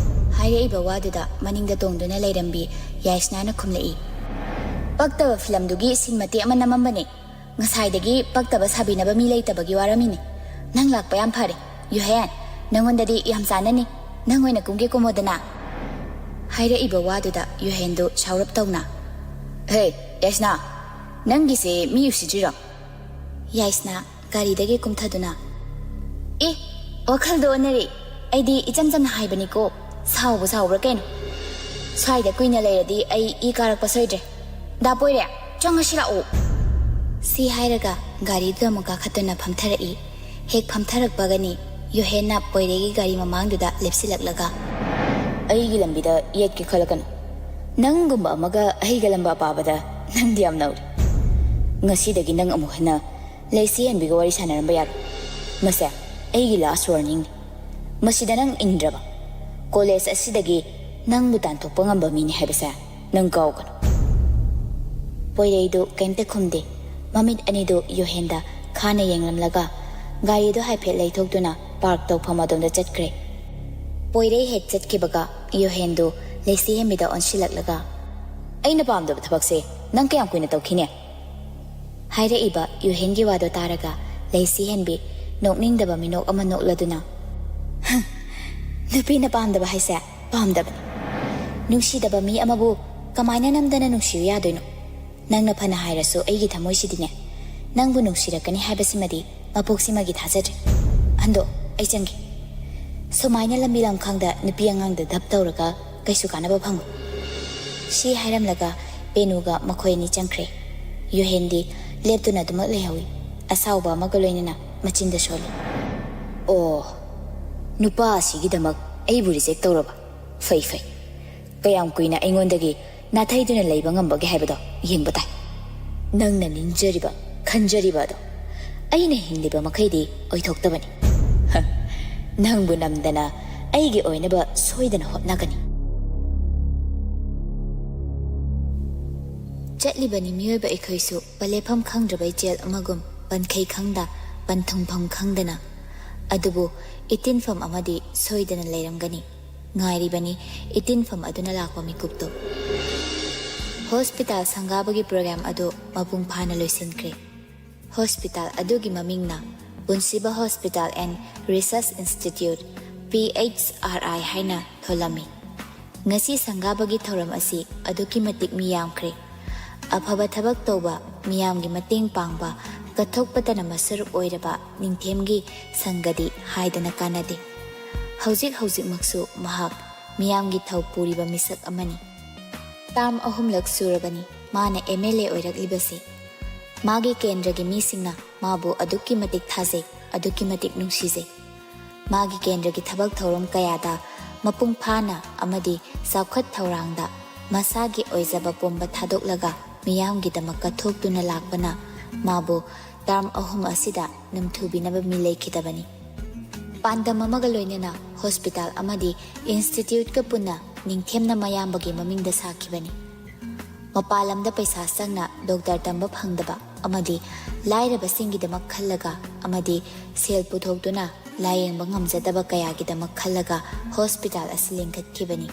ꯍꯥꯏꯔꯛꯏꯕ ꯋꯥꯗꯨꯗ ꯃꯅꯤꯡꯗ ꯇꯣꯡꯗꯨꯅ ꯂꯩꯔꯝꯕꯤ ꯌꯥꯏꯁꯅꯥꯅ ꯈꯨꯝꯂꯛꯏ, "ꯄꯛꯇꯕ ꯐꯤꯂꯝꯗꯨꯒꯤ ꯁꯤꯟ ꯃꯇꯦꯛ ꯑꯃ ꯅꯝꯃꯝꯕꯅꯦ꯫ ꯉꯁꯥꯏꯗꯒꯤ ꯄꯛꯇꯕ ꯁꯥꯕꯤꯅꯕ ꯃꯤ ꯂꯩꯇꯕꯒꯤ ꯋꯥꯔꯝꯃꯤꯅꯦ꯫ ꯅꯪ ꯂꯥꯛꯄ ꯌꯥꯝ ꯐꯔꯦ꯫ ꯌꯨꯍꯦꯟ, ꯅꯪꯉꯣꯟꯗꯗꯤ ꯌꯥꯝ ꯆꯥꯟꯅꯅꯤ꯫ ꯅꯪ ꯑꯣꯏꯅ ꯀꯨꯝꯒꯦ ꯀꯨꯝꯃꯣꯗꯅ꯫" ꯍꯥꯏꯔꯛꯏꯕ ꯋꯥꯗꯨꯗ ꯌꯨꯍꯦꯟꯗꯨ ꯁꯥꯎꯔꯞ ꯇꯧꯅ, "ꯍꯦ, ꯌꯥꯏꯁꯅꯥ, ꯅꯪꯒꯤꯁꯦ ꯃꯤ ꯎꯁꯤꯠꯇ꯭ꯔꯤꯔꯣ?" ꯌꯥꯏꯁꯅꯥ ꯒꯥꯔꯤꯗꯒꯤ ꯀꯨꯝꯊꯗꯨꯅ, "ꯑꯦ, ꯋꯥꯈꯜꯗꯣ ꯑꯣꯟꯅꯔꯦ꯫ ꯑꯩꯗꯤ ꯏꯆꯝ ꯆꯝꯅ ꯍꯥꯏꯕꯅꯤꯀꯣ꯫ ꯁꯥꯎꯕ ꯁꯥꯎꯕ꯭ꯔꯥ ꯀꯩꯅꯣ? ꯁ꯭ꯋꯥꯏꯗ ꯀꯨꯏꯅ ꯂꯩꯔꯗꯤ ꯑꯩ ꯏ ꯀꯥꯔꯛꯄ ꯁꯣꯏꯗ꯭ꯔꯦ꯫ ꯗꯥ ꯄꯣꯏꯔꯦ, ꯆꯪꯉꯁꯤ ꯂꯥꯛꯑꯣ꯫" ꯁꯤ ꯍꯥꯏꯔꯒ ꯒꯥꯔꯤꯗꯨꯗ ꯑꯃꯨꯛ ꯀꯥꯈꯠꯇꯨꯅ ꯐꯝꯊꯔꯛꯏ꯫ ꯍꯦꯛ ꯐꯝꯊꯔꯛꯄꯒꯅꯤ ꯌꯣꯍꯦꯟꯅ ꯄꯣꯏꯔꯩꯒꯤ ꯒꯥꯔꯤ ꯃꯃꯥꯡꯗꯨꯗ ꯂꯦꯞꯁꯤꯜꯂꯛꯂꯒ, "ꯑꯩꯒꯤ ꯂꯝꯕꯤꯗ ꯌꯦꯠꯀꯦ ꯈꯜꯂꯛꯀꯅꯨ꯫ ꯅꯪꯒꯨꯝꯕ ꯑꯃꯒ ꯑꯩꯒ ꯂꯝꯕꯥ ꯄꯥꯕꯗ ꯅꯪꯗꯤ ꯌꯥꯝ ꯅꯧꯔꯤ꯫ ꯉꯁꯤꯗꯒꯤ ꯅꯪ ꯑꯃꯨꯛ ꯍꯟꯅ ꯂꯩꯁꯤ ꯍꯦꯟꯕꯤꯒ ꯋꯥꯔꯤ ꯁꯥꯟꯅꯔꯝꯕ ꯌꯥꯔꯣꯏ꯫ ꯃꯁꯦ ꯑꯩꯒꯤ last warningꯅꯤ꯫ ꯃꯁꯤꯗ ꯅꯪ ꯏꯟꯗ꯭ꯔꯕ, ꯀꯣꯂꯦꯖ ꯑꯁꯤꯗꯒꯤ ꯅꯪꯕꯨ ꯇꯥꯟꯊꯣꯛꯄ ꯉꯝꯕ ꯃꯤꯅꯤ ꯍꯥꯏꯕꯁꯦ ꯅꯪ ꯀꯥꯎꯒꯅꯨ꯫" ꯄꯣꯏꯔꯩꯗꯨ ꯀꯩꯝꯇ ꯈꯨꯝꯗꯦ꯫ ꯃꯃꯤꯠ ꯑꯅꯤꯗꯨ ꯌꯣꯍꯦꯟꯗ ꯈꯥꯅ ꯌꯦꯡꯂꯝꯂꯒ ꯒꯥꯔꯤꯗꯨ ꯍꯥꯏꯐꯦꯠ ꯂꯩꯊꯣꯛꯇꯨꯅ ꯄꯥꯔꯛ ꯇꯧꯐꯝ ꯑꯗꯣꯝꯗ ꯆꯠꯈ꯭ꯔꯦ꯫ ꯄꯣꯏꯔꯩ ꯍꯦꯛ ꯆꯠꯈꯤꯕꯒ ꯌꯣꯍꯦꯟꯗꯨ ꯂꯩꯁꯤ ꯍꯦꯟꯕꯤꯗ ꯑꯣꯟꯁꯤꯜꯂꯛꯂꯒ, "ꯑꯩꯅ ꯄꯥꯝꯗꯕ ꯊꯕꯛꯁꯦ ꯅꯪ ꯀꯌꯥꯝ ꯀꯨꯏꯅ ꯇꯧꯈꯤꯅꯤ?" ꯍꯥꯏꯔꯛꯏꯕ ꯌꯨꯍꯦꯟꯒꯤ ꯋꯥꯗꯣ ꯇꯥꯔꯒ ꯂꯩꯁꯤ ꯍꯦꯟꯕꯤ ꯅꯣꯛꯅꯤꯡꯗꯕ ꯃꯤꯅꯣꯛ ꯑꯃ ꯅꯣꯛꯂꯗꯨꯅ, "ꯍꯝ, ꯅꯨꯄꯤꯅ ꯄꯥꯝꯗꯕ ꯍꯥꯏꯁꯦ ꯄꯥꯝꯗꯕꯅꯤ꯫ ꯅꯨꯡꯁꯤꯗꯕ ꯃꯤ ꯑꯃꯕꯨ ꯀꯃꯥꯏꯅ ꯅꯝꯗꯅ ꯅꯨꯡꯁꯤꯌꯨ ꯌꯥꯗꯣꯏꯅꯣ? ꯅꯪꯅ ꯐꯅ ꯍꯥꯏꯔꯁꯨ ꯑꯩꯒꯤ ꯊꯃꯣꯏꯁꯤꯗꯤꯅꯦ, ꯅꯪꯕꯨ ꯅꯨꯡꯁꯤꯔꯛꯀꯅꯤ ꯍꯥꯏꯕꯁꯤꯃꯗꯤ ꯃꯄꯣꯛꯁꯤꯃꯒꯤ ꯊꯥꯖꯗ꯭ꯔꯦ꯫ ꯍꯟꯗꯣꯛ, ꯑꯩ ꯆꯪꯒꯦ꯫ ꯁꯨꯃꯥꯏꯅ ꯂꯝꯕꯤ ꯂꯝꯈꯥꯡꯗ ꯅꯨꯄꯤ ꯑꯉꯥꯡꯗ ꯙꯞ ꯇꯧꯔꯒ ꯀꯩꯁꯨ ꯀꯥꯟꯅꯕ ꯐꯪꯉꯣꯏ꯫" ꯁꯤ ꯍꯥꯏꯔꯝꯂꯒ ꯄꯦꯅꯨꯒ ꯃꯈꯣꯏ ꯑꯅꯤ ꯆꯪꯈ꯭ꯔꯦ꯫ ꯌꯨꯍꯦꯟꯗꯤ ꯂꯦꯞꯇꯨꯅ ꯑꯗꯨꯃꯛ ꯂꯩꯍꯧꯏ, ꯑꯁꯥꯎꯕ ꯑꯃꯒ ꯂꯣꯏꯅꯅ ꯃꯆꯤꯟꯗ ꯁꯣꯜꯂꯤ꯫ "ꯑꯣ, ꯅꯨꯄꯥ ꯑꯁꯤꯒꯤꯗꯃꯛ ꯑꯩꯕꯨ reject ꯇꯧꯔꯕ? ꯐꯩ, ꯐꯩ꯫ ꯀꯌꯥꯝ ꯀꯨꯏꯅ ꯑꯩꯉꯣꯟꯗꯒꯤ ꯅꯥꯊꯩꯗꯨꯅ ꯂꯩꯕ ꯉꯝꯕꯒꯦ ꯍꯥꯏꯕꯗꯣ ꯌꯦꯡꯕ ꯇꯥꯏ꯫ ꯅꯪꯅ ꯅꯤꯡꯖꯔꯤꯕ, ꯈꯟꯖꯔꯤꯕ ꯑꯗꯣ ꯑꯩꯅ ꯍꯤꯡꯂꯤꯕ ꯃꯈꯩꯗꯤ ꯑꯣꯏꯊꯣꯛꯇꯕꯅꯤ꯫ ꯍ, ꯅꯪꯕꯨ ꯅꯝꯗꯅ ꯑꯩꯒꯤ ꯑꯣꯏꯅꯕ ꯁꯣꯏꯗꯅ ꯍꯣꯠꯅꯒꯅꯤ꯫" ꯆꯠꯂꯤꯕꯅꯤ ꯃꯤꯑꯣꯏꯕ ꯑꯩꯈꯣꯏꯁꯨ ꯄꯂꯦꯐꯝ ꯈꯪꯗ꯭ꯔꯕ ꯏꯆꯦꯜ ꯑꯃꯒꯨꯝ, ꯄꯟꯈꯩ ꯈꯪꯗ, ꯄꯟꯊꯨꯡꯐꯝ ꯈꯪꯗꯅ꯫ ꯑꯗꯨꯕꯨ ꯏꯇꯤꯟꯐꯝ ꯑꯃꯗꯤ ꯁꯣꯏꯗꯅ ꯂꯩꯔꯝꯒꯅꯤ꯫ ꯉꯥꯏꯔꯤꯕꯅꯤ ꯏꯇꯤꯟꯐꯝ ꯑꯗꯨꯅ ꯂꯥꯛꯄ ꯃꯤꯀꯨꯞꯇꯨ꯫ ꯍꯣꯁꯄꯤꯇꯥꯜ ꯁꯪꯒꯥꯕꯒꯤ ꯄ꯭ꯔꯣꯒ꯭ꯔꯥꯝ ꯑꯗꯨ ꯃꯄꯨꯡ ꯐꯥꯅ ꯂꯣꯏꯁꯤꯟꯈ꯭ꯔꯦ꯫ ꯍꯣꯁꯄꯤꯇꯥꯜ ꯑꯗꯨꯒꯤ ꯃꯃꯤꯡꯅ ꯄꯨꯟꯁꯤꯕ hospital and research institute, P H R I, ꯍꯥꯏꯅ ꯊꯣꯜꯂꯝꯃꯤ꯫ ꯉꯁꯤ ꯁꯪꯒꯥꯕꯒꯤ ꯊꯧꯔꯝ ꯑꯁꯤ ꯑꯗꯨꯛꯀꯤ ꯃꯇꯤꯛ ꯃꯤ ꯌꯥꯝꯈ꯭ꯔꯦ꯫ ꯑꯐꯕ ꯊꯕꯛ ꯇꯧꯕ, ꯃꯤꯌꯥꯝꯒꯤ ꯃꯇꯦꯡ ꯄꯥꯡꯕ, ꯀꯠꯊꯣꯛꯄꯇꯅ ꯃꯁꯔꯨꯛ ꯑꯣꯏꯔꯕ ꯅꯤꯡꯊꯦꯝꯒꯤ ꯁꯪꯒꯗꯤ ꯍꯥꯏꯗꯅ ꯀꯥꯟꯅꯗꯦ꯫ ꯍꯧꯖꯤꯛ ꯍꯧꯖꯤꯛꯃꯛꯁꯨ ꯃꯍꯥꯛ ꯃꯤꯌꯥꯝꯒꯤ ꯊꯧ ꯄꯨꯔꯤꯕ ꯃꯤꯁꯛ ꯑꯃꯅꯤ꯫ ꯇꯥꯔꯝ ꯑꯍꯨꯝꯂꯛ ꯁꯨꯔꯕꯅꯤ ꯃꯥꯅ ꯑꯦꯝ ꯑꯦꯜ ꯑꯦ ꯑꯣꯏꯔꯛꯂꯤꯕꯁꯤ꯫ ꯃꯥꯒꯤ ꯀꯦꯟꯗ꯭ꯔꯒꯤ ꯃꯤꯁꯤꯡꯅ ꯃꯥꯕꯨ ꯑꯗꯨꯛꯀꯤ ꯃꯇꯤꯛ ꯊꯥꯖꯩ, ꯑꯗꯨꯛꯀꯤ ꯃꯇꯤꯛ ꯅꯨꯡꯁꯤꯖꯩ꯫ ꯃꯥꯒꯤ ꯀꯦꯟꯗ꯭ꯔꯒꯤ ꯊꯕꯛ ꯊꯧꯔꯝ ꯀꯌꯥꯗ ꯃꯄꯨꯡ ꯐꯥꯅ ꯑꯃꯗꯤ ꯆꯥꯎꯈꯠ ꯊꯧꯔꯥꯡꯗ ꯃꯁꯥꯒꯤ ꯑꯣꯏꯖꯕ ꯄꯨꯝꯕ ꯊꯥꯗꯣꯛꯂꯒ ꯃꯤꯌꯥꯝꯒꯤꯗꯃꯛ ꯀꯠꯊꯣꯛꯇꯨꯅ ꯂꯥꯛꯄꯅ ꯃꯥꯕꯨ ꯇꯥꯔꯝ ꯑꯍꯨꯝ ꯑꯁꯤꯗ ꯅꯝꯊꯨꯕꯤꯅꯕ ꯃꯤ ꯂꯩꯈꯤꯗꯕꯅꯤ꯫ ꯄꯥꯟꯗꯝ ꯑꯃꯒ ꯂꯣꯏꯅꯅ ꯍꯣꯁꯄꯤꯇꯥꯜ ꯑꯃꯗꯤ ꯏꯟꯁꯇꯤꯇ꯭ꯌꯨꯠꯀ ꯄꯨꯟꯅ ꯅꯤꯡꯊꯦꯝꯅ ꯃꯌꯥꯝꯕꯒꯤ ꯃꯃꯤꯡꯗ ꯁꯥꯈꯤꯕꯅꯤ꯫ ꯃꯄꯥꯟ ꯂꯝꯗ ꯄꯩꯁꯥ ꯆꯪꯅ ꯗꯣꯛꯇꯔ ꯇꯝꯕ ꯐꯪꯗꯕ ꯑꯃꯗꯤ ꯂꯥꯏꯔꯕꯁꯤꯡꯒꯤꯗꯃꯛ ꯈꯜꯂꯒ ꯑꯃꯗꯤ ꯁꯦꯜ ꯄꯨꯊꯣꯛꯇꯨꯅ ꯂꯥꯌꯦꯡꯕ ꯉꯝꯖꯗꯕ ꯀꯌꯥꯒꯤꯗꯃꯛ ꯈꯜꯂꯒ ꯍꯣꯁꯄꯤꯇꯥꯜ ꯑꯁꯤ ꯂꯤꯡꯈꯠꯈꯤꯕꯅꯤ꯫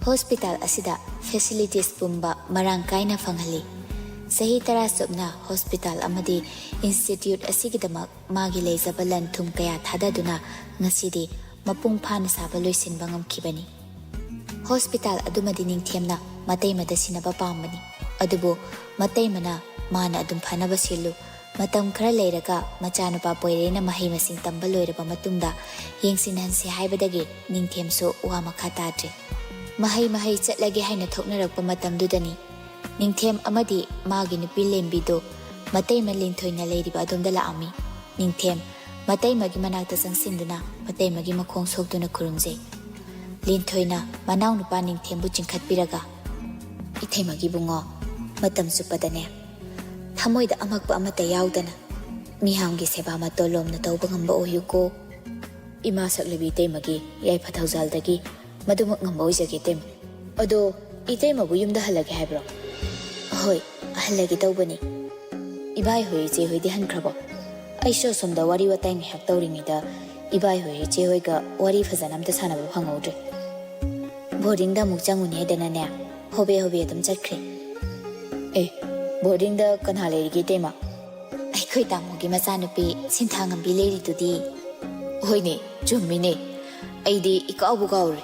ꯍꯣꯁꯄꯤꯇꯥꯜ ꯑꯁꯤꯗ ꯐꯦꯁꯤꯂꯤꯇꯤꯁ ꯄꯨꯝꯕ ꯃꯔꯥꯡ ꯀꯥꯏꯅ ꯐꯪꯍꯜꯂꯤ꯫ ꯆꯍꯤ ꯇꯔꯥ ꯆꯨꯞꯅ ꯍꯣꯁꯄꯤꯇꯥꯜ ꯑꯃꯗꯤ ꯏꯟꯁꯇꯤꯇ꯭ꯌꯨꯠ ꯑꯁꯤꯒꯤꯗꯃꯛ ꯃꯥꯒꯤ ꯂꯩꯖꯕ ꯂꯟ ꯊꯨꯝ ꯀꯌꯥ ꯊꯥꯗꯗꯨꯅ ꯉꯁꯤꯗꯤ ꯃꯄꯨꯡ ꯐꯥꯅ ꯁꯥꯕ ꯂꯣꯏꯁꯤꯟꯕ ꯉꯝꯈꯤꯕꯅꯤ꯫ ꯍꯣꯁꯄꯤꯇꯥꯜ ꯑꯗꯨꯃꯗꯤ ꯅꯤꯡꯊꯦꯝꯅ ꯃꯇꯩꯃꯗ ꯁꯤꯟꯅꯕ ꯄꯥꯝꯕꯅꯤ꯫ ꯑꯗꯨꯕꯨ ꯃꯇꯩꯃꯅ ꯃꯥꯅ ꯑꯗꯨꯝ ꯐꯅꯕ ꯁꯤꯜꯂꯨ, ꯃꯇꯝ ꯈꯔ ꯂꯩꯔꯒ ꯃꯆꯥꯅꯨꯄꯥ ꯄꯣꯏꯔꯩꯅ ꯃꯍꯩ ꯃꯁꯤꯡ ꯇꯝꯕ ꯂꯣꯏꯔꯕ ꯃꯇꯨꯡꯗ ꯌꯦꯡꯁꯤꯟꯍꯟꯁꯤ ꯍꯥꯏꯕꯗꯒꯤ ꯅꯤꯡꯊꯦꯝꯁꯨ ꯋꯥ ꯃꯈꯥ ꯇꯥꯗ꯭ꯔꯦ꯫ ꯃꯍꯩ ꯃꯍꯩ ꯆꯠꯂꯒꯦ ꯍꯥꯏꯅ ꯊꯣꯛꯅꯔꯛꯄ ꯃꯇꯝꯗꯨꯗꯅꯤ ꯅꯤꯡꯊꯦꯝ ꯑꯃꯗꯤ ꯃꯥꯒꯤ ꯅꯨꯄꯤ ꯂꯦꯝꯕꯤꯗꯨ ꯃꯇꯩꯃ ꯂꯤꯟꯊꯣꯏꯅ ꯂꯩꯔꯤꯕ ꯑꯗꯣꯝꯗ ꯂꯥꯛꯑꯝꯃꯤ꯫ ꯅꯤꯡꯊꯦꯝ ꯃꯇꯩꯃꯒꯤ ꯃꯅꯥꯛꯇ ꯆꯪꯁꯤꯟꯗꯨꯅ ꯃꯇꯩꯃꯒꯤ ꯃꯈꯣꯡ ꯁꯣꯛꯇꯨꯅ ꯈꯨꯔꯨꯝꯖꯩ꯫ ꯂꯤꯟꯊꯣꯏꯅ ꯃꯅꯥꯎꯅꯨꯄꯥ ꯅꯤꯡꯊꯦꯝꯕꯨ ꯆꯤꯡꯈꯠꯄꯤꯔꯒ, "ꯏꯇꯩꯃꯒꯤ ꯏꯕꯨꯡꯉꯣ, ꯃꯇꯝ ꯆꯨꯞꯄꯗꯅꯦ ꯊꯃꯣꯏꯗ ꯑꯃꯛꯄ ꯑꯃꯠꯇ ꯌꯥꯎꯗꯅ ꯃꯤꯌꯥꯝꯒꯤ ꯁꯦꯕꯥ ꯃꯇꯣꯂꯣꯝꯅ ꯇꯧꯕ ꯉꯝꯕ ꯑꯣꯏꯌꯨꯀꯣ꯫ ꯏꯃꯥ ꯁꯛꯂꯕꯤ ꯏꯇꯩꯃꯒꯤ ꯌꯥꯏꯐ ꯊꯧꯖꯥꯜꯗꯒꯤ ꯃꯗꯨꯃꯛ ꯉꯝꯕ ꯑꯣꯏꯖꯒꯦ ꯏꯇꯩꯃ꯫ ꯑꯗꯣ ꯏꯇꯩꯃꯕꯨ ꯌꯨꯝꯗ ꯍꯜꯂꯒꯦ ꯍꯥꯏꯕ꯭ꯔꯣ?" "ꯍꯣꯏ, ꯍꯜꯂꯒꯦ ꯇꯧꯕꯅꯤ꯫ ꯏꯕꯥꯏ ꯍꯣꯏ ꯏꯆꯦ ꯍꯣꯏꯗꯤ ꯍꯟꯈ꯭ꯔꯕꯣ? ꯑꯩꯁꯨ ꯑꯁꯣꯝꯗ ꯋꯥꯔꯤ ꯋꯥꯇꯥꯏ ꯉꯥꯏꯍꯥꯛ ꯇꯧꯔꯤꯉꯩꯗ ꯏꯕꯥꯏ ꯍꯣꯏ ꯏꯆꯦ ꯍꯣꯏꯒ ꯋꯥꯔꯤ ꯐꯖꯅ ꯑꯝꯇ ꯁꯥꯟꯅꯕ ꯐꯪꯍꯧꯗ꯭ꯔꯦ꯫ ꯕꯣꯔꯗꯤꯡꯗ ꯑꯃꯨꯛ ꯆꯪꯉꯨꯅꯤ ꯍꯥꯏꯗꯅꯅꯦ ꯍꯣꯕꯦ ꯍꯣꯕꯦ ꯑꯗꯨꯝ ꯆꯠꯈ꯭ꯔꯦ꯫" "ꯑꯦ, ꯕꯣꯔꯗꯤꯡꯗ ꯀꯅꯥ ꯂꯩꯔꯤꯒꯦ ꯏꯇꯩꯃ?" "ꯑꯩꯈꯣꯏ ꯇꯥꯃꯣꯒꯤ ꯃꯆꯥꯅꯨꯄꯤ ꯁꯤꯟꯊꯥꯉꯝꯕꯤ ꯂꯩꯔꯤꯗꯨꯗꯤ꯫" "ꯍꯣꯏꯅꯦ, ꯆꯨꯝꯃꯤꯅꯦ, ꯑꯩꯗꯤ ꯏꯀꯥꯎꯕꯨ ꯀꯥꯎꯔꯦ꯫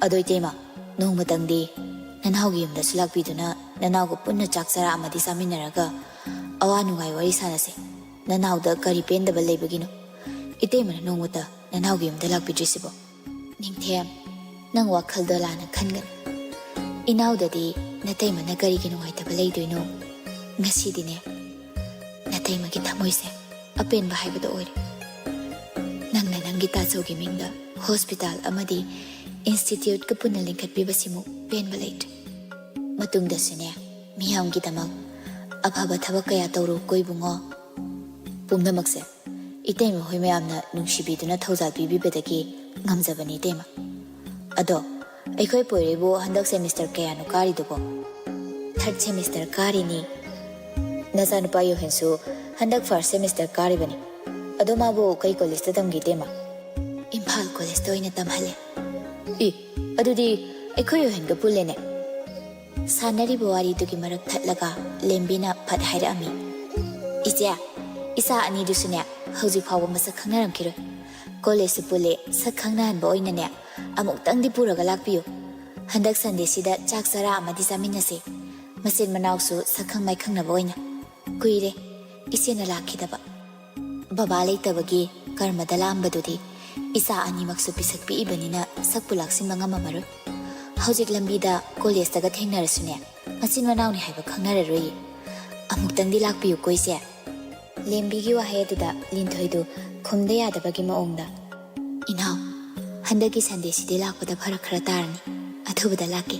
ꯑꯗꯣ ꯏꯇꯩꯃ, ꯅꯣꯡꯃꯇꯪꯗꯤ ꯅꯅꯥꯎꯒꯤ ꯌꯨꯝꯗꯁꯨ ꯂꯥꯛꯄꯤꯗꯨꯅ ꯅꯅꯥꯎꯒ ꯄꯨꯟꯅ ꯆꯥꯛ ꯆꯔꯥ ꯑꯃꯗꯤ ꯆꯥꯃꯤꯟꯅꯔꯒ ꯑꯋꯥ ꯅꯨꯡꯉꯥꯏ ꯋꯥꯔꯤ ꯁꯥꯟꯅꯁꯦ꯫ ꯅꯅꯥꯎꯗ ꯀꯔꯤ ꯄꯦꯟꯗꯕ ꯂꯩꯕꯒꯤꯅꯣ? ꯏꯇꯩꯃꯅ ꯅꯣꯡꯃꯇ ꯅꯅꯥꯎꯒꯤ ꯌꯨꯝꯗ ꯂꯥꯛꯄꯤꯗ꯭ꯔꯤꯁꯤꯕꯣ? ꯅꯤꯡꯊꯦꯝ, ꯅꯪ ꯋꯥꯈꯜꯗꯣ ꯂꯥꯟꯅ ꯈꯟꯒꯅꯨ꯫ ꯏꯅꯥꯎꯗꯗꯤ ꯅꯇꯩꯃꯅ ꯀꯔꯤꯒꯤ ꯅꯨꯡꯉꯥꯏꯇꯕ ꯂꯩꯗꯣꯏꯅꯣ? ꯉꯁꯤꯗꯤꯅꯦ, ꯅꯇꯩꯃꯒꯤ ꯊꯃꯣꯏꯁꯦ ꯑꯄꯦꯟꯕ ꯍꯥꯏꯕꯗꯣ ꯑꯣꯏꯔꯦ꯫ ꯅꯪꯅ ꯅꯪꯒꯤ ꯇꯥꯆꯧꯒꯤ ꯃꯤꯡꯗ ꯍꯣꯁꯄꯤꯇꯥꯜ ꯑꯃꯗꯤ ꯏꯟꯁꯇꯤꯇ꯭ꯌꯨꯠꯀ ꯄꯨꯟꯅ ꯂꯤꯡꯈꯠꯄꯤꯕꯁꯤꯃꯨꯛ ꯄꯦꯟꯕ ꯂꯩꯇ꯭ꯔꯦ꯫ ꯃꯇꯨꯡꯗꯁꯨꯅꯦ, ꯃꯤꯌꯥꯝꯒꯤꯗꯃꯛ ꯑꯐꯕ ꯊꯕꯛ ꯀꯌꯥ ꯇꯧꯔꯨꯀꯣ ꯏꯕꯨꯡꯉꯣ꯫ ꯄꯨꯝꯅꯃꯛꯁꯦ ꯏꯇꯩꯃ ꯍꯣꯏ ꯃꯌꯥꯝꯅ ꯅꯨꯡꯁꯤꯕꯤꯗꯨꯅ ꯊꯧꯖꯥꯜ ꯄꯤꯕꯤꯕꯗꯒꯤ ꯉꯝꯖꯕꯅꯤ ꯏꯇꯩꯃ꯫ ꯑꯗꯣ, ꯑꯩꯈꯣꯏ ꯄꯣꯏꯔꯩꯕꯨ ꯍꯟꯗꯛ ꯁꯦꯃꯤꯁꯇꯔ ꯀꯌꯥꯅꯣ ꯀꯥꯔꯤꯗꯨꯕꯣ? ꯊꯥꯔꯠ ꯁꯦꯃꯤꯁꯇꯔ ꯀꯥꯔꯤꯅꯤ꯫ ꯅꯆꯥꯅꯨꯄꯥ ꯌꯣꯍꯦꯟꯁꯨ ꯍꯟꯗꯛ ꯐꯥꯔꯁ ꯁꯦꯃꯤꯁꯇꯔ ꯀꯥꯔꯤꯕꯅꯤ꯫ ꯑꯗꯣ ꯃꯥꯕꯨ ꯀꯩ ꯀꯣꯂꯦꯖꯇ ꯇꯝꯒꯦ ꯏꯇꯩꯃ? ꯏꯝꯐꯥꯜ ꯀꯣꯂꯦꯖꯇ ꯑꯣꯏꯅ ꯇꯝꯍꯜꯂꯦ꯫ ꯏ, ꯑꯗꯨꯗꯤ ꯑꯩꯈꯣꯏ ꯌꯣꯍꯦꯟꯒ ꯄꯨꯜꯂꯦꯅꯦ꯫ ꯁꯥꯟꯅꯔꯤꯕ ꯋꯥꯔꯤꯗꯨꯒꯤ ꯃꯔꯛ ꯊꯠꯂꯒ ꯂꯦꯝꯕꯤꯅ ꯐꯠ ꯍꯥꯏꯔꯛꯑꯝꯃꯤ, "ꯏꯆꯦ, ꯏꯆꯥ ꯑꯅꯤꯗꯨꯁꯨꯅꯦ ꯍꯧꯖꯤꯛ ꯐꯥꯎꯕ ꯃꯁꯛ ꯈꯪꯅꯔꯝꯈꯤꯔꯣꯏ꯫ ꯀꯣꯂꯦꯖꯁꯨ ꯄꯨꯜꯂꯦ, ꯁꯛ ꯈꯪꯅꯍꯟꯕ ꯑꯣꯏꯅꯅꯦ ꯑꯃꯨꯛꯇꯪꯗꯤ ꯄꯨꯔꯒ ꯂꯥꯛꯄꯤꯌꯨ꯫ ꯍꯟꯗꯛ ꯁꯟꯗꯦꯁꯤꯗ ꯆꯥꯛ ꯆꯔꯥ ꯑꯃꯗꯤ ꯆꯥꯃꯤꯟꯅꯁꯤ꯫ ꯃꯆꯤꯟ ꯃꯅꯥꯎꯁꯨ ꯁꯛꯈꯪ ꯃꯥꯏꯈꯪꯅꯕ ꯑꯣꯏꯅ꯫ ꯀꯨꯏꯔꯦ ꯏꯆꯦꯅ ꯂꯥꯛꯈꯤꯗꯕ꯫ ꯕꯕꯥ ꯂꯩꯇꯕꯒꯤ ꯀꯔꯃꯗ ꯂꯥꯛꯑꯝꯕꯗꯨꯗꯤ ꯏꯆꯥ ꯑꯅꯤꯃꯛꯁꯨ ꯄꯤꯁꯛ ꯄꯤꯛꯏꯕꯅꯤꯅ ꯁꯛꯄꯨ ꯂꯥꯛꯁꯤꯟꯕ ꯉꯝꯃꯝꯃꯔꯣꯏ꯫ ꯍꯧꯖꯤꯛ ꯂꯝꯕꯤꯗ ꯀꯣꯂꯦꯖꯇꯒ ꯊꯦꯡꯅꯔꯁꯨꯅꯦ, ꯃꯆꯤꯟ ꯃꯅꯥꯎꯅꯤ ꯍꯥꯏꯕ ꯈꯪꯅꯔꯔꯣꯏꯌꯦ꯫ ꯑꯃꯨꯛꯇꯪꯗꯤ ꯂꯥꯛꯄꯤꯌꯨꯀꯣ ꯏꯆꯦ꯫" ꯂꯦꯝꯕꯤꯒꯤ ꯋꯥꯍꯩ ꯑꯗꯨꯗ ꯂꯤꯟꯊꯣꯏꯗꯨ ꯈꯨꯝꯗ ꯌꯥꯗꯕꯒꯤ ꯃꯑꯣꯡꯗ, "ꯏꯅꯥꯎ, ꯍꯟꯗꯛꯀꯤ ꯁꯟꯗꯦꯁꯤꯗꯤ ꯂꯥꯛꯄꯗ ꯐꯔꯛ ꯈꯔ ꯇꯥꯔꯅꯤ꯫ ꯑꯊꯨꯕꯗ ꯂꯥꯛꯀꯦ꯫"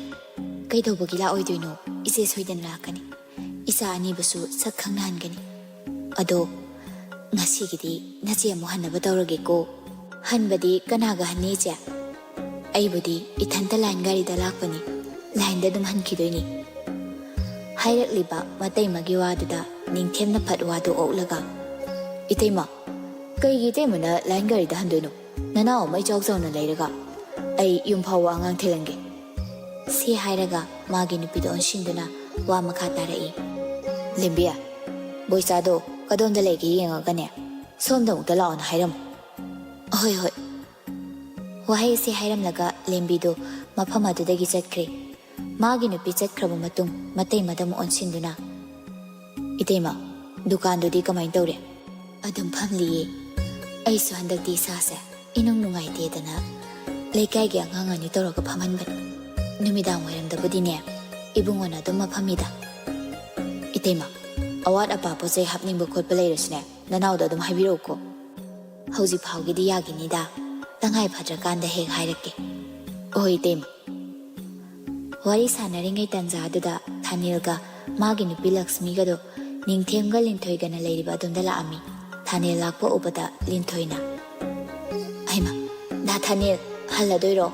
"ꯀꯩꯗꯧꯕꯒꯤ ꯂꯥꯛꯑꯣꯏꯗꯣꯏꯅꯣ? ꯏꯆꯦ ꯁꯣꯏꯗꯅ ꯂꯥꯛꯀꯅꯤ꯫ ꯏꯆꯥ ꯑꯅꯤꯕꯨꯁꯨ ꯁꯛ ꯈꯪꯅꯍꯟꯒꯅꯤ꯫ ꯑꯗꯣ ꯉꯁꯤꯒꯤꯗꯤ ꯅꯆꯦ ꯑꯃꯨꯛ ꯍꯟꯅꯕ ꯇꯧꯔꯒꯦꯀꯣ꯫" "ꯍꯟꯕꯗꯤ ꯀꯅꯥꯒ ꯍꯟꯅꯤ ꯏꯆꯦ? ꯑꯩꯕꯨꯗꯤ ꯏꯊꯟꯇ ꯂꯥꯏꯟ ꯒꯥꯔꯤꯗ ꯂꯥꯛꯄꯅꯤ꯫ ꯂꯥꯏꯟꯗ ꯑꯗꯨꯝ ꯍꯟꯈꯤꯗꯣꯏꯅꯤ꯫" ꯍꯥꯏꯔꯛꯂꯤꯕ ꯃꯇꯩꯃꯒꯤ ꯋꯥꯗꯨꯗ ꯅꯤꯡꯊꯦꯝꯅ ꯐꯠ ꯋꯥꯗꯨ ꯑꯣꯛꯂꯒ, "ꯏꯇꯩꯃ, ꯀꯩꯒꯤ ꯏꯇꯩꯃꯅ ꯂꯥꯏꯟ ꯒꯥꯔꯤꯗ ꯍꯟꯗꯣꯏꯅꯣ? ꯅꯅꯥꯎ ꯑꯃ ꯏꯆꯥꯎ ꯆꯥꯎꯅ ꯂꯩꯔꯒ꯫ ꯑꯩ ꯌꯨꯝ ꯐꯥꯎꯕ ꯑꯉꯥꯡ ꯊꯤꯜꯍꯟꯒꯦ꯫" ꯁꯤ ꯍꯥꯏꯔꯒ ꯃꯥꯒꯤ ꯅꯨꯄꯤꯗ ꯑꯣꯟꯁꯤꯟꯗꯨꯅ ꯋꯥ ꯃꯈꯥ ꯇꯥꯔꯛꯏ, "ꯂꯦꯝꯕꯤ, ꯕꯣꯏꯆꯥꯗꯣ ꯀꯗꯣꯝꯗ ꯂꯩꯒꯦ ꯌꯦꯡꯉꯒꯅꯦ, ꯁꯣꯝꯗ ꯑꯃꯨꯛꯇ ꯂꯥꯛꯑꯣꯅ ꯍꯥꯏꯔꯝꯃꯨ꯫" "ꯍꯣꯏ, ꯍꯣꯏ꯫" ꯋꯥꯍꯩ ꯑꯁꯤ ꯍꯥꯏꯔꯝꯂꯒ ꯂꯦꯝꯕꯤꯗꯨ ꯃꯐꯝ ꯑꯗꯨꯗꯒꯤ ꯆꯠꯈ꯭ꯔꯦ꯫ ꯃꯥꯒꯤ ꯅꯨꯄꯤ ꯆꯠꯈ꯭ꯔꯕ ꯃꯇꯨꯡ ꯃꯇꯩꯃꯗ ꯑꯃꯨꯛ ꯑꯣꯟꯁꯤꯟꯗꯨꯅ, "ꯏꯇꯩꯃ, ꯗꯨꯀꯥꯟꯗꯨꯗꯤ ꯀꯃꯥꯏꯅ ꯇꯧꯔꯦ? ꯑꯗꯨꯝ ꯐꯝꯂꯤꯌꯦ꯫ ꯑꯩꯁꯨ ꯍꯟꯗꯛꯇꯤ ꯏꯁꯥꯁꯦ ꯏꯅꯨꯡ ꯅꯨꯡꯉꯥꯏꯇꯦꯗꯅ ꯂꯩꯀꯥꯏꯒꯤ ꯑꯉꯥꯡ ꯑꯅꯤ ꯇꯧꯔꯒ ꯐꯝꯍꯟꯕꯅꯤ꯫ ꯅꯨꯃꯤꯗꯥꯡ ꯋꯥꯏꯔꯝꯗꯕꯨꯗꯤꯅꯦ, ꯏꯕꯨꯡꯉꯣꯅ ꯑꯗꯨꯝ ꯃꯐꯝꯃꯤꯗ꯫ ꯏꯇꯩꯃ, ꯑꯋꯥꯠ ꯑꯄꯥ ꯄꯣꯠ ꯆꯩ ꯍꯥꯞꯅꯤꯡꯕ ꯈꯣꯠꯄ ꯂꯩꯔꯁꯨꯅꯦ, ꯅꯅꯥꯎꯗ ꯑꯗꯨꯝ ꯍꯥꯏꯕꯤꯔꯛꯎꯀꯣ꯫ ꯍꯧꯖꯤꯛ ꯐꯥꯎꯒꯤꯗꯤ ꯌꯥꯒꯤꯅꯤꯗ, ꯇꯉꯥꯏ ꯐꯗ꯭ꯔꯀꯥꯟꯗ ꯍꯦꯛ ꯍꯥꯏꯔꯛꯀꯦ꯫ ꯍꯣꯏ ꯏꯇꯩꯃ꯫ ꯋꯥꯔꯤ ꯁꯥꯟꯅꯔꯤꯉꯩ ꯇꯥꯟꯖꯥꯗꯨꯗ ꯊꯥꯅꯤꯜꯒ ꯃꯥꯒꯤ ꯅꯨꯄꯤ ꯂꯛꯁꯃꯤꯒꯗꯣ ꯅꯤꯡꯊꯦꯝꯒ ꯂꯤꯟꯊꯣꯏꯒꯅ ꯂꯩꯔꯤꯕ ꯑꯗꯣꯝꯗ ꯂꯥꯛꯑꯝꯃꯤ꯫ ꯊꯥꯅꯤꯜ ꯂꯥꯛꯄ ꯎꯕꯗ ꯂꯤꯟꯊꯣꯏꯅ, "ꯑꯩꯃ, ꯗꯥ ꯊꯥꯅꯤꯜ, ꯍꯜꯂꯗꯣꯏꯔꯣ?"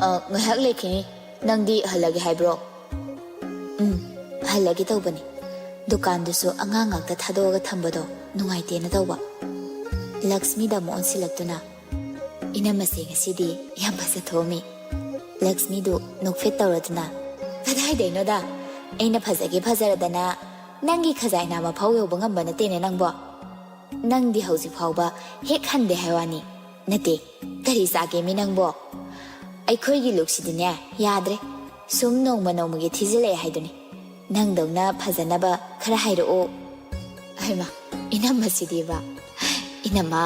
"ꯑ, ꯉꯥꯏꯍꯥꯛ ꯂꯩꯈꯤꯅꯤ꯫ ꯅꯪꯗꯤ ꯍꯜꯂꯒꯦ ꯍꯥꯏꯕ꯭ꯔꯣ?" "ꯎꯝ, ꯍꯜꯂꯒꯦ ꯇꯧꯕꯅꯤ꯫ ꯗꯨꯀꯥꯟꯗꯨꯁꯨ ꯑꯉꯥꯡ ꯉꯥꯛꯇ ꯊꯥꯗꯣꯛꯑꯒ ꯊꯝꯕꯗꯣ ꯅꯨꯡꯉꯥꯏꯇꯦꯅ ꯇꯧꯕ꯫" ꯂꯛꯁꯃꯤꯗ ꯑꯃꯨꯛ ꯑꯣꯟꯁꯤꯜꯂꯛꯇꯨꯅ, "ꯏꯅꯝꯃꯁꯦ ꯉꯁꯤꯗꯤ ꯌꯥꯝ ꯐꯖꯊꯣꯛꯑꯝꯃꯤ꯫" ꯂꯛꯁꯃꯤꯗꯨ ꯅꯣꯛꯐꯦꯠ ꯇꯧꯔꯗꯨꯅ, "ꯀꯗꯥꯏꯗꯩꯅꯣꯗ? ꯑꯩꯅ ꯐꯖꯒꯦ ꯐꯖꯔꯗꯅ ꯅꯪꯒꯤ ꯈꯖꯥꯏꯅꯥ ꯃꯐꯥꯎ ꯌꯧꯕ ꯉꯝꯕ ꯅꯠꯇꯦꯅꯦ ꯅꯪꯕꯣ꯫ ꯅꯪꯗꯤ ꯍꯧꯖꯤꯛ ꯐꯥꯎꯕ ꯍꯦꯛ ꯍꯟꯗꯦ ꯍꯥꯏ ꯋꯥꯅꯤ꯫ ꯅꯠꯇꯦ, ꯀꯔꯤ ꯆꯥꯒꯦꯃꯤ ꯅꯪꯕꯣ? ꯑꯩꯈꯣꯏꯒꯤ ꯂꯨꯛꯁꯤꯗꯤꯅꯦ, ꯌꯥꯗ꯭ꯔꯦ꯫ ꯁꯨꯝ ꯅꯣꯡꯃ ꯅꯣꯡꯃꯒꯤ ꯊꯤꯖꯤꯜꯂꯛꯑꯦ ꯍꯥꯏꯗꯨꯅꯤ꯫ ꯅꯪꯗꯧꯅ ꯐꯖꯅꯕ ꯈꯔ ꯍꯥꯏꯔꯛꯑꯣ꯫" ꯍꯩꯃꯥ, ꯏꯅꯝꯃꯁꯤꯗꯤꯕ꯫ "ꯏꯅꯝꯃ,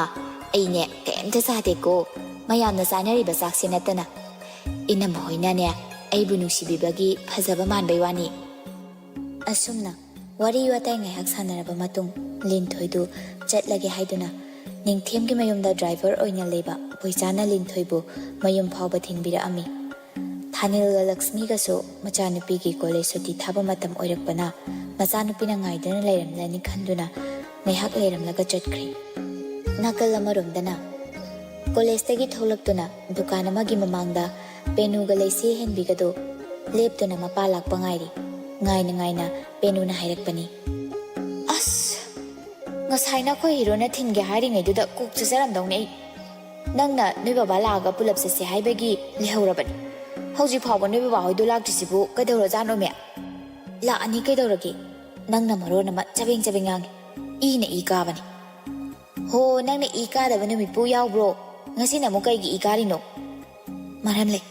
ꯑꯩꯅꯦ ꯀꯩꯝꯇ ꯆꯥꯗꯦꯀꯣ, ꯃꯌꯥꯝꯅ ꯆꯥꯅꯔꯤꯕ ꯆꯥꯛꯁꯦ ꯅꯠꯇꯅ꯫ ꯏꯅꯝꯃ ꯍꯣꯏꯅꯅꯦ, ꯑꯩꯕꯨ ꯅꯨꯡꯁꯤꯕꯤꯕꯒꯤ ꯐꯖꯕ ꯃꯥꯟꯕꯩ ꯋꯥꯅꯤ꯫" ꯑꯁꯨꯝꯅ ꯋꯥꯔꯤ ꯋꯥꯇꯥꯏ ꯉꯥꯏꯍꯥꯛ ꯁꯥꯟꯅꯔꯕ ꯃꯇꯨꯡ, ꯂꯤꯟꯊꯣꯏꯗꯨ ꯆꯠꯂꯒꯦ ꯍꯥꯏꯗꯨꯅ ꯅꯤꯡꯊꯦꯝꯒꯤ ꯃꯌꯨꯝꯗ ꯗ꯭ꯔꯥꯏꯚꯔ ꯑꯣꯏꯅ ꯂꯩꯕ ꯕꯣꯏꯆꯥꯅ ꯂꯤꯟꯊꯣꯏꯕꯨ ꯃꯌꯨꯝ ꯐꯥꯎꯕ ꯊꯤꯟꯕꯤꯔꯛꯑꯝꯃꯤ꯫ ꯊꯥꯅꯤꯜꯒ ꯂꯛꯁꯃꯤꯒꯁꯨ ꯃꯆꯥꯅꯨꯄꯤꯒꯤ ꯀꯣꯂꯦꯖ ꯁꯨꯇꯤ ꯊꯥꯕ ꯃꯇꯝ ꯑꯣꯏꯔꯛꯄꯅ, ꯃꯆꯥꯅꯨꯄꯤꯅ ꯉꯥꯏꯗꯨꯅ ꯂꯩꯔꯝꯂꯅꯤ ꯈꯟꯗꯨꯅ ꯉꯥꯏꯍꯥꯛ ꯂꯩꯔꯝꯂꯒ ꯆꯠꯈ꯭ꯔꯦ꯫ ꯅꯥꯀꯜ ꯑꯃꯔꯣꯝꯗꯅ ꯀꯣꯂꯦꯖꯇꯒꯤ ꯊꯣꯛꯂꯛꯇꯨꯅ ꯗꯨꯀꯥꯟ ꯑꯃꯒꯤ ꯃꯃꯥꯡꯗ ꯄꯦꯅꯨꯒ ꯂꯩꯁꯦ ꯍꯦꯟꯕꯤꯒꯗꯨ ꯂꯦꯞꯇꯨꯅ ꯃꯄꯥ ꯂꯥꯛꯄ ꯉꯥꯏꯔꯤ꯫ ꯉꯥꯏꯅ ꯉꯥꯏꯅ ꯄꯦꯅꯨꯅ ꯍꯥꯏꯔꯛꯄꯅꯤ, "ꯑꯁ, ꯉꯁꯥꯏꯅ ꯑꯩꯈꯣꯏ ꯍꯤꯔꯣꯅ ꯊꯤꯟꯒꯦ ꯍꯥꯏꯔꯤꯉꯩꯗꯨꯗ ꯀꯣꯛ ꯆꯠꯆꯔꯝꯗꯧꯅꯦ ꯑꯩ꯫ ꯅꯪꯅ ꯅꯣꯏ ꯕꯕꯥ ꯂꯥꯛꯑꯒ ꯄꯨꯂꯞ ꯆꯠꯁꯦ ꯍꯥꯏꯕꯒꯤ ꯂꯩꯍꯧꯔꯕꯅꯤ꯫ ꯍꯧꯖꯤꯛ ꯐꯥꯎꯕ ꯅꯣꯏ ꯕꯕꯥ ꯍꯣꯏꯗꯣ ꯂꯥꯛꯇ꯭ꯔꯤꯁꯤꯕꯨ ꯀꯩꯗꯧꯔꯖꯥꯠꯅꯣꯃꯦ?" "ꯂꯥꯛꯑꯅꯤ ꯀꯩꯗꯧꯔꯒꯦ? ꯅꯪꯅ ꯃꯔꯣꯟ ꯑꯃ ꯆꯕꯦꯡ ꯆꯕꯦꯡ ꯉꯥꯡꯉꯤ꯫ ꯏꯅ ꯏ ꯀꯥꯕꯅꯤ꯫" "ꯍꯣ, ꯅꯪꯅ ꯏ ꯀꯥꯗꯕ ꯅꯨꯃꯤꯠꯄꯨ ꯌꯥꯎꯕ꯭ꯔꯣ? ꯉꯁꯤꯅ ꯑꯃꯨꯛ ꯀꯩꯒꯤ ꯏ ꯀꯥꯔꯤꯅꯣ?" "ꯃꯔꯝ ꯂꯩ꯫"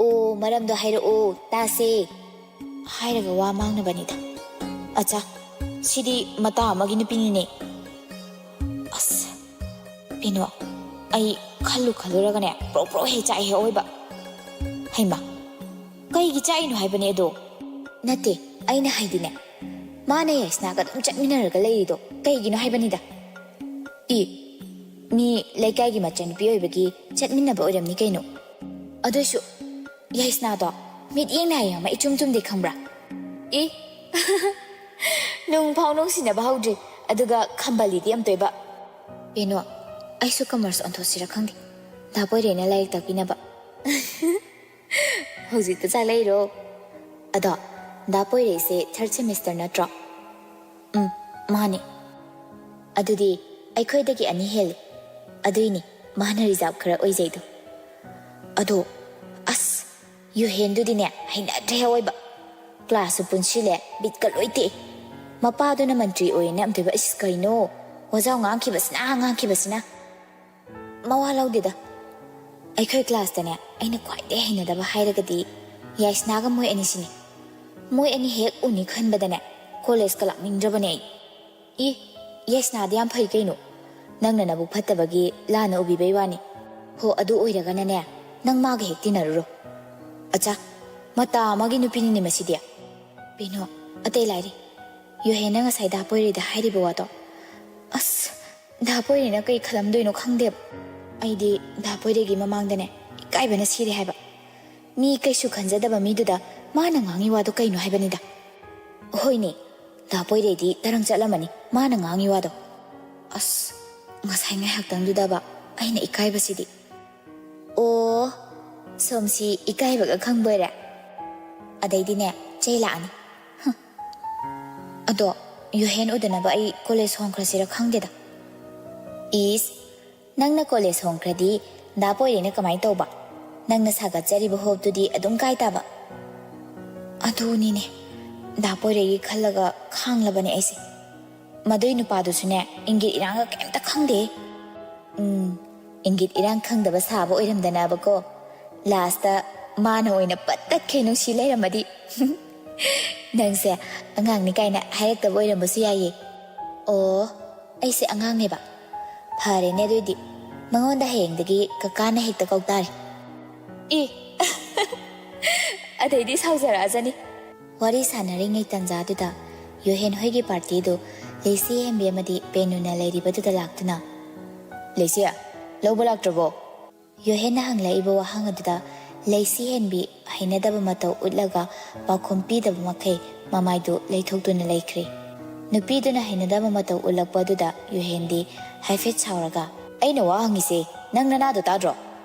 "ꯑꯣ, ꯃꯔꯝꯗꯣ ꯍꯥꯏꯔꯛꯑꯣ, ꯇꯥꯁꯦ꯫" ꯍꯥꯏꯔꯒ ꯋꯥ ꯃꯥꯡꯅꯕꯅꯤꯗ꯫ "ꯑꯆꯥ, ꯁꯤꯗꯤ ꯃꯇꯥ ꯑꯃꯒꯤ ꯅꯨꯄꯤꯅꯤꯅꯦ꯫ ꯑꯁ, ꯄꯦꯅꯨ, ꯑꯩ ꯈꯜꯂꯨ ꯈꯜꯂꯨꯔꯒꯅꯦ, ꯄ꯭ꯔꯣ ꯄ꯭ꯔꯣ ꯍꯦꯛ ꯆꯥꯛꯑꯦ ꯑꯑꯣꯏꯕ꯫ ꯍꯩꯃꯥ, ꯀꯩꯒꯤ ꯆꯥꯛꯏꯅꯣ ꯍꯥꯏꯕꯅꯦ ꯑꯗꯣ? ꯅꯠꯇꯦ, ꯑꯩꯅ ꯍꯥꯏꯗꯤꯅꯦ, ꯃꯥꯅ ꯌꯥꯏꯁꯅꯥꯒ ꯑꯗꯨꯝ ꯆꯠꯃꯤꯟꯅꯔꯒ ꯂꯩꯔꯤꯗꯣ ꯀꯩꯒꯤꯅꯣ ꯍꯥꯏꯕꯅꯤꯗ꯫ ꯏ, ꯃꯤ ꯂꯩꯀꯥꯏꯒꯤ ꯃꯆꯟꯅꯨꯄꯤ ꯑꯣꯏꯕꯒꯤ ꯆꯠꯃꯤꯟꯅꯕ ꯑꯣꯏꯔꯝꯅꯤ ꯀꯩꯅꯣ꯫ ꯑꯗꯨꯏꯁꯨ ꯌꯥꯏꯁꯅꯥꯗꯣ ꯃꯤꯠꯌꯦꯡ ꯅꯥꯌꯦꯡ ꯑꯃ ꯏꯆꯨꯝ ꯆꯨꯝꯗꯦ, ꯈꯪꯕ꯭ꯔꯥ? ꯏ, ꯅꯨꯡ ꯐꯥꯎ ꯅꯨꯡꯁꯤꯅꯕ ꯍꯧꯗ꯭ꯔꯤ, ꯑꯗꯨꯒ ꯈꯝꯕꯜꯂꯤꯗꯤ ꯑꯝꯇꯣꯏꯕ꯫ ꯄꯦꯅꯨ, ꯑꯩꯁꯨ ꯀꯃꯔꯁ ꯑꯣꯟꯊꯣꯛꯁꯤꯔ ꯈꯪꯗꯦ, ꯗꯥ ꯄꯣꯏꯔꯦꯅ ꯂꯥꯏꯔꯤꯛ ꯇꯥꯛꯄꯤꯅꯕ꯫ ꯍꯧꯖꯤꯛꯇ ꯆꯥꯛꯂꯛꯏꯔꯣ? ꯑꯗꯣ, ꯗꯥ ꯄꯣꯏꯔꯩꯁꯦ ꯊꯥꯔꯠ ꯁꯦꯃꯤꯁꯇꯔ ꯅꯠꯇ꯭ꯔꯣ? ꯎꯝ, ꯃꯥꯅꯦ꯫ ꯑꯗꯨꯗꯤ ꯑꯩꯈꯣꯏꯗꯒꯤ ꯑꯅꯤ ꯍꯦꯜꯂꯦ꯫ ꯑꯗꯨꯏꯅꯤ ꯃꯥꯅ ꯔꯤꯖꯥꯕ ꯈꯔ ꯑꯣꯏꯖꯩꯗꯣ꯫ ꯑꯗꯣ, ꯑꯁ, ꯌꯨꯍꯦꯟꯗꯨꯗꯤꯅꯦ, ꯍꯩꯅꯗ꯭ꯔꯦ ꯑꯑꯣꯏꯕ꯫ ꯀ꯭ꯂꯥꯁꯁꯨ ꯄꯨꯟꯁꯤꯜꯂꯦ, ꯕꯤꯠꯀ ꯂꯣꯏ ꯇꯦꯛꯑꯦ꯫ ꯃꯄꯥꯗꯨꯅ ꯃꯟꯇ꯭ꯔꯤ ꯑꯣꯏꯌꯦꯅ ꯑꯝꯇꯣꯏꯕ, ꯏꯁ, ꯀꯩꯅꯣ? ꯋꯥꯖꯥꯎ ꯉꯥꯡꯈꯤꯕꯁꯤꯅ, ꯉꯥꯡꯈꯤꯕꯁꯤꯅ꯫ ꯃꯋꯥ ꯂꯧꯗꯦꯗ꯫ ꯑꯩꯈꯣꯏ ꯀ꯭ꯂꯥꯁꯇꯅꯦ, ꯑꯩꯅ ꯈ꯭ꯋꯥꯏꯗꯩ ꯍꯩꯅꯗꯕ ꯍꯥꯏꯔꯒꯗꯤ ꯌꯥꯏꯁꯅꯥꯒ ꯃꯣꯏ ꯑꯅꯤꯁꯤꯅꯦ꯫ ꯃꯣꯏ ꯑꯅꯤ ꯍꯦꯛ ꯎꯅꯤ ꯈꯟꯕꯗꯅꯦ, ꯀꯣꯂꯦꯖꯀ ꯂꯥꯛꯅꯤꯡꯗ꯭ꯔꯕꯅꯦ ꯑꯩ꯫ ꯏ, ꯌꯥꯏꯁꯅꯥꯗꯤ ꯌꯥꯝ ꯐꯩ ꯀꯩꯅꯣ꯫ ꯅꯪꯅ ꯅꯕꯨꯛ ꯐꯠꯇꯕꯒꯤ ꯂꯥꯟꯅ ꯎꯕꯤꯕꯩ ꯋꯥꯅꯤ꯫ ꯍꯣ, ꯑꯗꯨ ꯑꯣꯏꯔꯒꯅꯅꯦ, ꯅꯪ ꯃꯥꯒ ꯍꯦꯛ ꯇꯤꯟꯅꯔꯨꯔꯣ꯫ ꯑꯆꯥ, ꯃꯇꯥ ꯑꯃꯒꯤ ꯅꯨꯄꯤꯅꯤꯅꯦ ꯃꯁꯤꯗꯤ꯫ ꯄꯦꯅꯨ, ꯑꯇꯩ ꯂꯥꯏꯔꯤ꯫ ꯌꯨꯍꯦꯟꯅ ꯉꯁꯥꯏ ꯗꯥ ꯄꯣꯏꯔꯩꯗ ꯍꯥꯏꯔꯤꯕ ꯋꯥꯗꯣ꯫ ꯑꯁ, ꯗꯥ ꯄꯣꯏꯔꯩꯅ ꯀꯩ ꯈꯜꯂꯝꯗꯣꯏꯅꯣ ꯈꯪꯗꯦꯕ꯫ ꯑꯩꯗꯤ ꯗꯥ ꯄꯣꯏꯔꯩꯒꯤ ꯃꯃꯥꯡꯗꯅꯦ, ꯏꯀꯥꯏꯕꯅ ꯁꯤꯔꯦ ꯍꯥꯏꯕ꯫ ꯃꯤ ꯀꯩꯁꯨ ꯈꯟꯖꯗꯕ ꯃꯤꯗꯨꯗ ꯃꯥꯅ ꯉꯥꯡꯉꯤ ꯋꯥꯗꯣ ꯀꯩꯅꯣ ꯍꯥꯏꯕꯅꯤꯗ꯫ ꯍꯣꯏꯅꯦ, ꯗꯥ ꯄꯣꯏꯔꯩꯗꯤ ꯇꯔꯪ ꯆꯠꯂꯝꯃꯅꯤ ꯃꯥꯅ ꯉꯥꯡꯉꯤ ꯋꯥꯗꯣ꯫ ꯑꯁ, ꯉꯁꯥꯏ ꯉꯥꯏꯍꯥꯛꯇꯪꯗꯨꯗꯕ ꯑꯩꯅ ꯏꯀꯥꯏꯕꯁꯤꯗꯤ꯫ ꯑꯣ, ꯁꯣꯝꯁꯤ ꯏꯀꯥꯏꯕꯒ ꯈꯪꯕꯣꯏꯔꯦ? ꯑꯗꯩꯗꯤꯅꯦ, ꯆꯩ ꯂꯥꯛꯑꯅꯤ꯫ ꯍꯨꯝ꯫ ꯑꯗꯣ, ꯌꯨꯍꯦꯟ ꯎꯗꯅꯕ ꯑꯩ ꯀꯣꯂꯦꯖ ꯍꯣꯡꯈ꯭ꯔꯁꯤꯔ ꯈꯪꯗꯦꯗ꯫ ꯏꯁ, ꯅꯪꯅ ꯀꯣꯂꯦꯖ ꯍꯣꯡꯈ꯭ꯔꯗꯤ ꯗꯥ ꯄꯣꯏꯔꯩꯅ ꯀꯃꯥꯏ ꯇꯧꯕ? ꯅꯪꯅ ꯁꯥꯒꯠꯆꯔꯤꯕ ꯍꯣꯞꯇꯨꯗꯤ ꯑꯗꯨꯝ ꯀꯥꯏ ꯇꯥꯕ? ꯑꯗꯨꯅꯤꯅꯦ, ꯗꯥ ꯄꯣꯏꯔꯩꯒꯤ ꯈꯜꯂꯒ ꯈꯥꯡꯂꯕꯅꯦ ꯑꯩꯁꯦ꯫ ꯃꯗꯨꯏ ꯅꯨꯄꯥꯗꯨꯁꯨꯅꯦ, ꯏꯪꯒꯤꯠ ꯏꯔꯥꯡꯒ ꯀꯩꯝꯇ ꯈꯪꯗꯦ꯫ ꯎꯝ, ꯏꯪꯒꯤꯠ ꯏꯔꯥꯡ ꯈꯪꯗꯕ ꯁꯥꯕ ꯑꯣꯏꯔꯝꯗꯅꯕꯀꯣ꯫ ꯂꯥꯁꯇ ꯃꯥꯅ ꯑꯣꯏꯅ ꯄꯠ ꯇꯠꯈꯩ ꯅꯨꯡꯁꯤ ꯂꯩꯔꯝꯃꯗꯤ꯫ ꯅꯪꯁꯦ ꯑꯉꯥꯡꯅꯤ ꯀꯥꯏꯅ ꯍꯥꯏꯔꯛꯇꯕ ꯑꯣꯏꯔꯝꯕꯁꯨ ꯌꯥꯏꯌꯦ꯫ ꯑꯣ, ꯑꯩꯁꯦ ꯑꯉꯥꯡꯅꯦꯕ꯫ ꯐꯔꯦꯅꯦ, ꯑꯗꯨꯏꯗꯤ ꯃꯉꯣꯟꯗ ꯍꯌꯦꯡꯗꯒꯤ ꯀꯀꯥꯅ ꯍꯦꯛꯇ ꯀꯧ ꯇꯥꯔꯦ꯫ ꯏ! ꯑꯗꯩꯗꯤ ꯁꯥꯎꯖꯔꯛꯑꯖꯅꯤ꯫ ꯋꯥꯔꯤ ꯁꯥꯟꯅꯔꯤꯉꯩ ꯇꯟꯖꯥꯗꯨꯗ ꯌꯨꯍꯦꯟ ꯍꯣꯏꯒꯤ ꯄꯥꯔꯇꯤꯗꯨ ꯂꯩꯁꯤ ꯍꯦꯟꯕꯤ ꯑꯃꯗꯤ ꯄꯦꯅꯨꯅ ꯂꯩꯔꯤꯕꯗꯨꯗ ꯂꯥꯛꯇꯨꯅ, "ꯂꯩꯁꯤ, ꯂꯧꯕ ꯂꯥꯛꯇ꯭ꯔꯕꯣ?" ꯌꯨꯍꯦꯟꯅ ꯍꯪꯂꯛꯏꯕ ꯋꯥꯍꯪ ꯑꯗꯨꯗ ꯂꯩꯁꯤ ꯍꯦꯟꯕꯤ ꯍꯩꯅꯗꯕ ꯃꯇꯧ ꯎꯠꯂꯒ ꯄꯥꯎꯈꯨꯝ ꯄꯤꯗꯕ ꯃꯈꯩ ꯃꯃꯥꯏꯗꯨ ꯂꯩꯊꯣꯛꯇꯨꯅ ꯂꯩꯈ꯭ꯔꯦ꯫ ꯅꯨꯄꯤꯗꯨꯅ ꯍꯩꯅꯗꯕ ꯃꯇꯧ ꯎꯠꯂꯛꯄ ꯑꯗꯨꯗ ꯌꯨꯍꯦꯟꯗꯤ ꯍꯥꯏꯐꯦꯠ ꯁꯥꯎꯔꯒ, "ꯑꯩꯅ ꯋꯥ ꯍꯪꯉꯤꯁꯦ ꯅꯪ ꯅꯅꯥꯗꯣ ꯇꯥꯗ꯭ꯔꯣ?"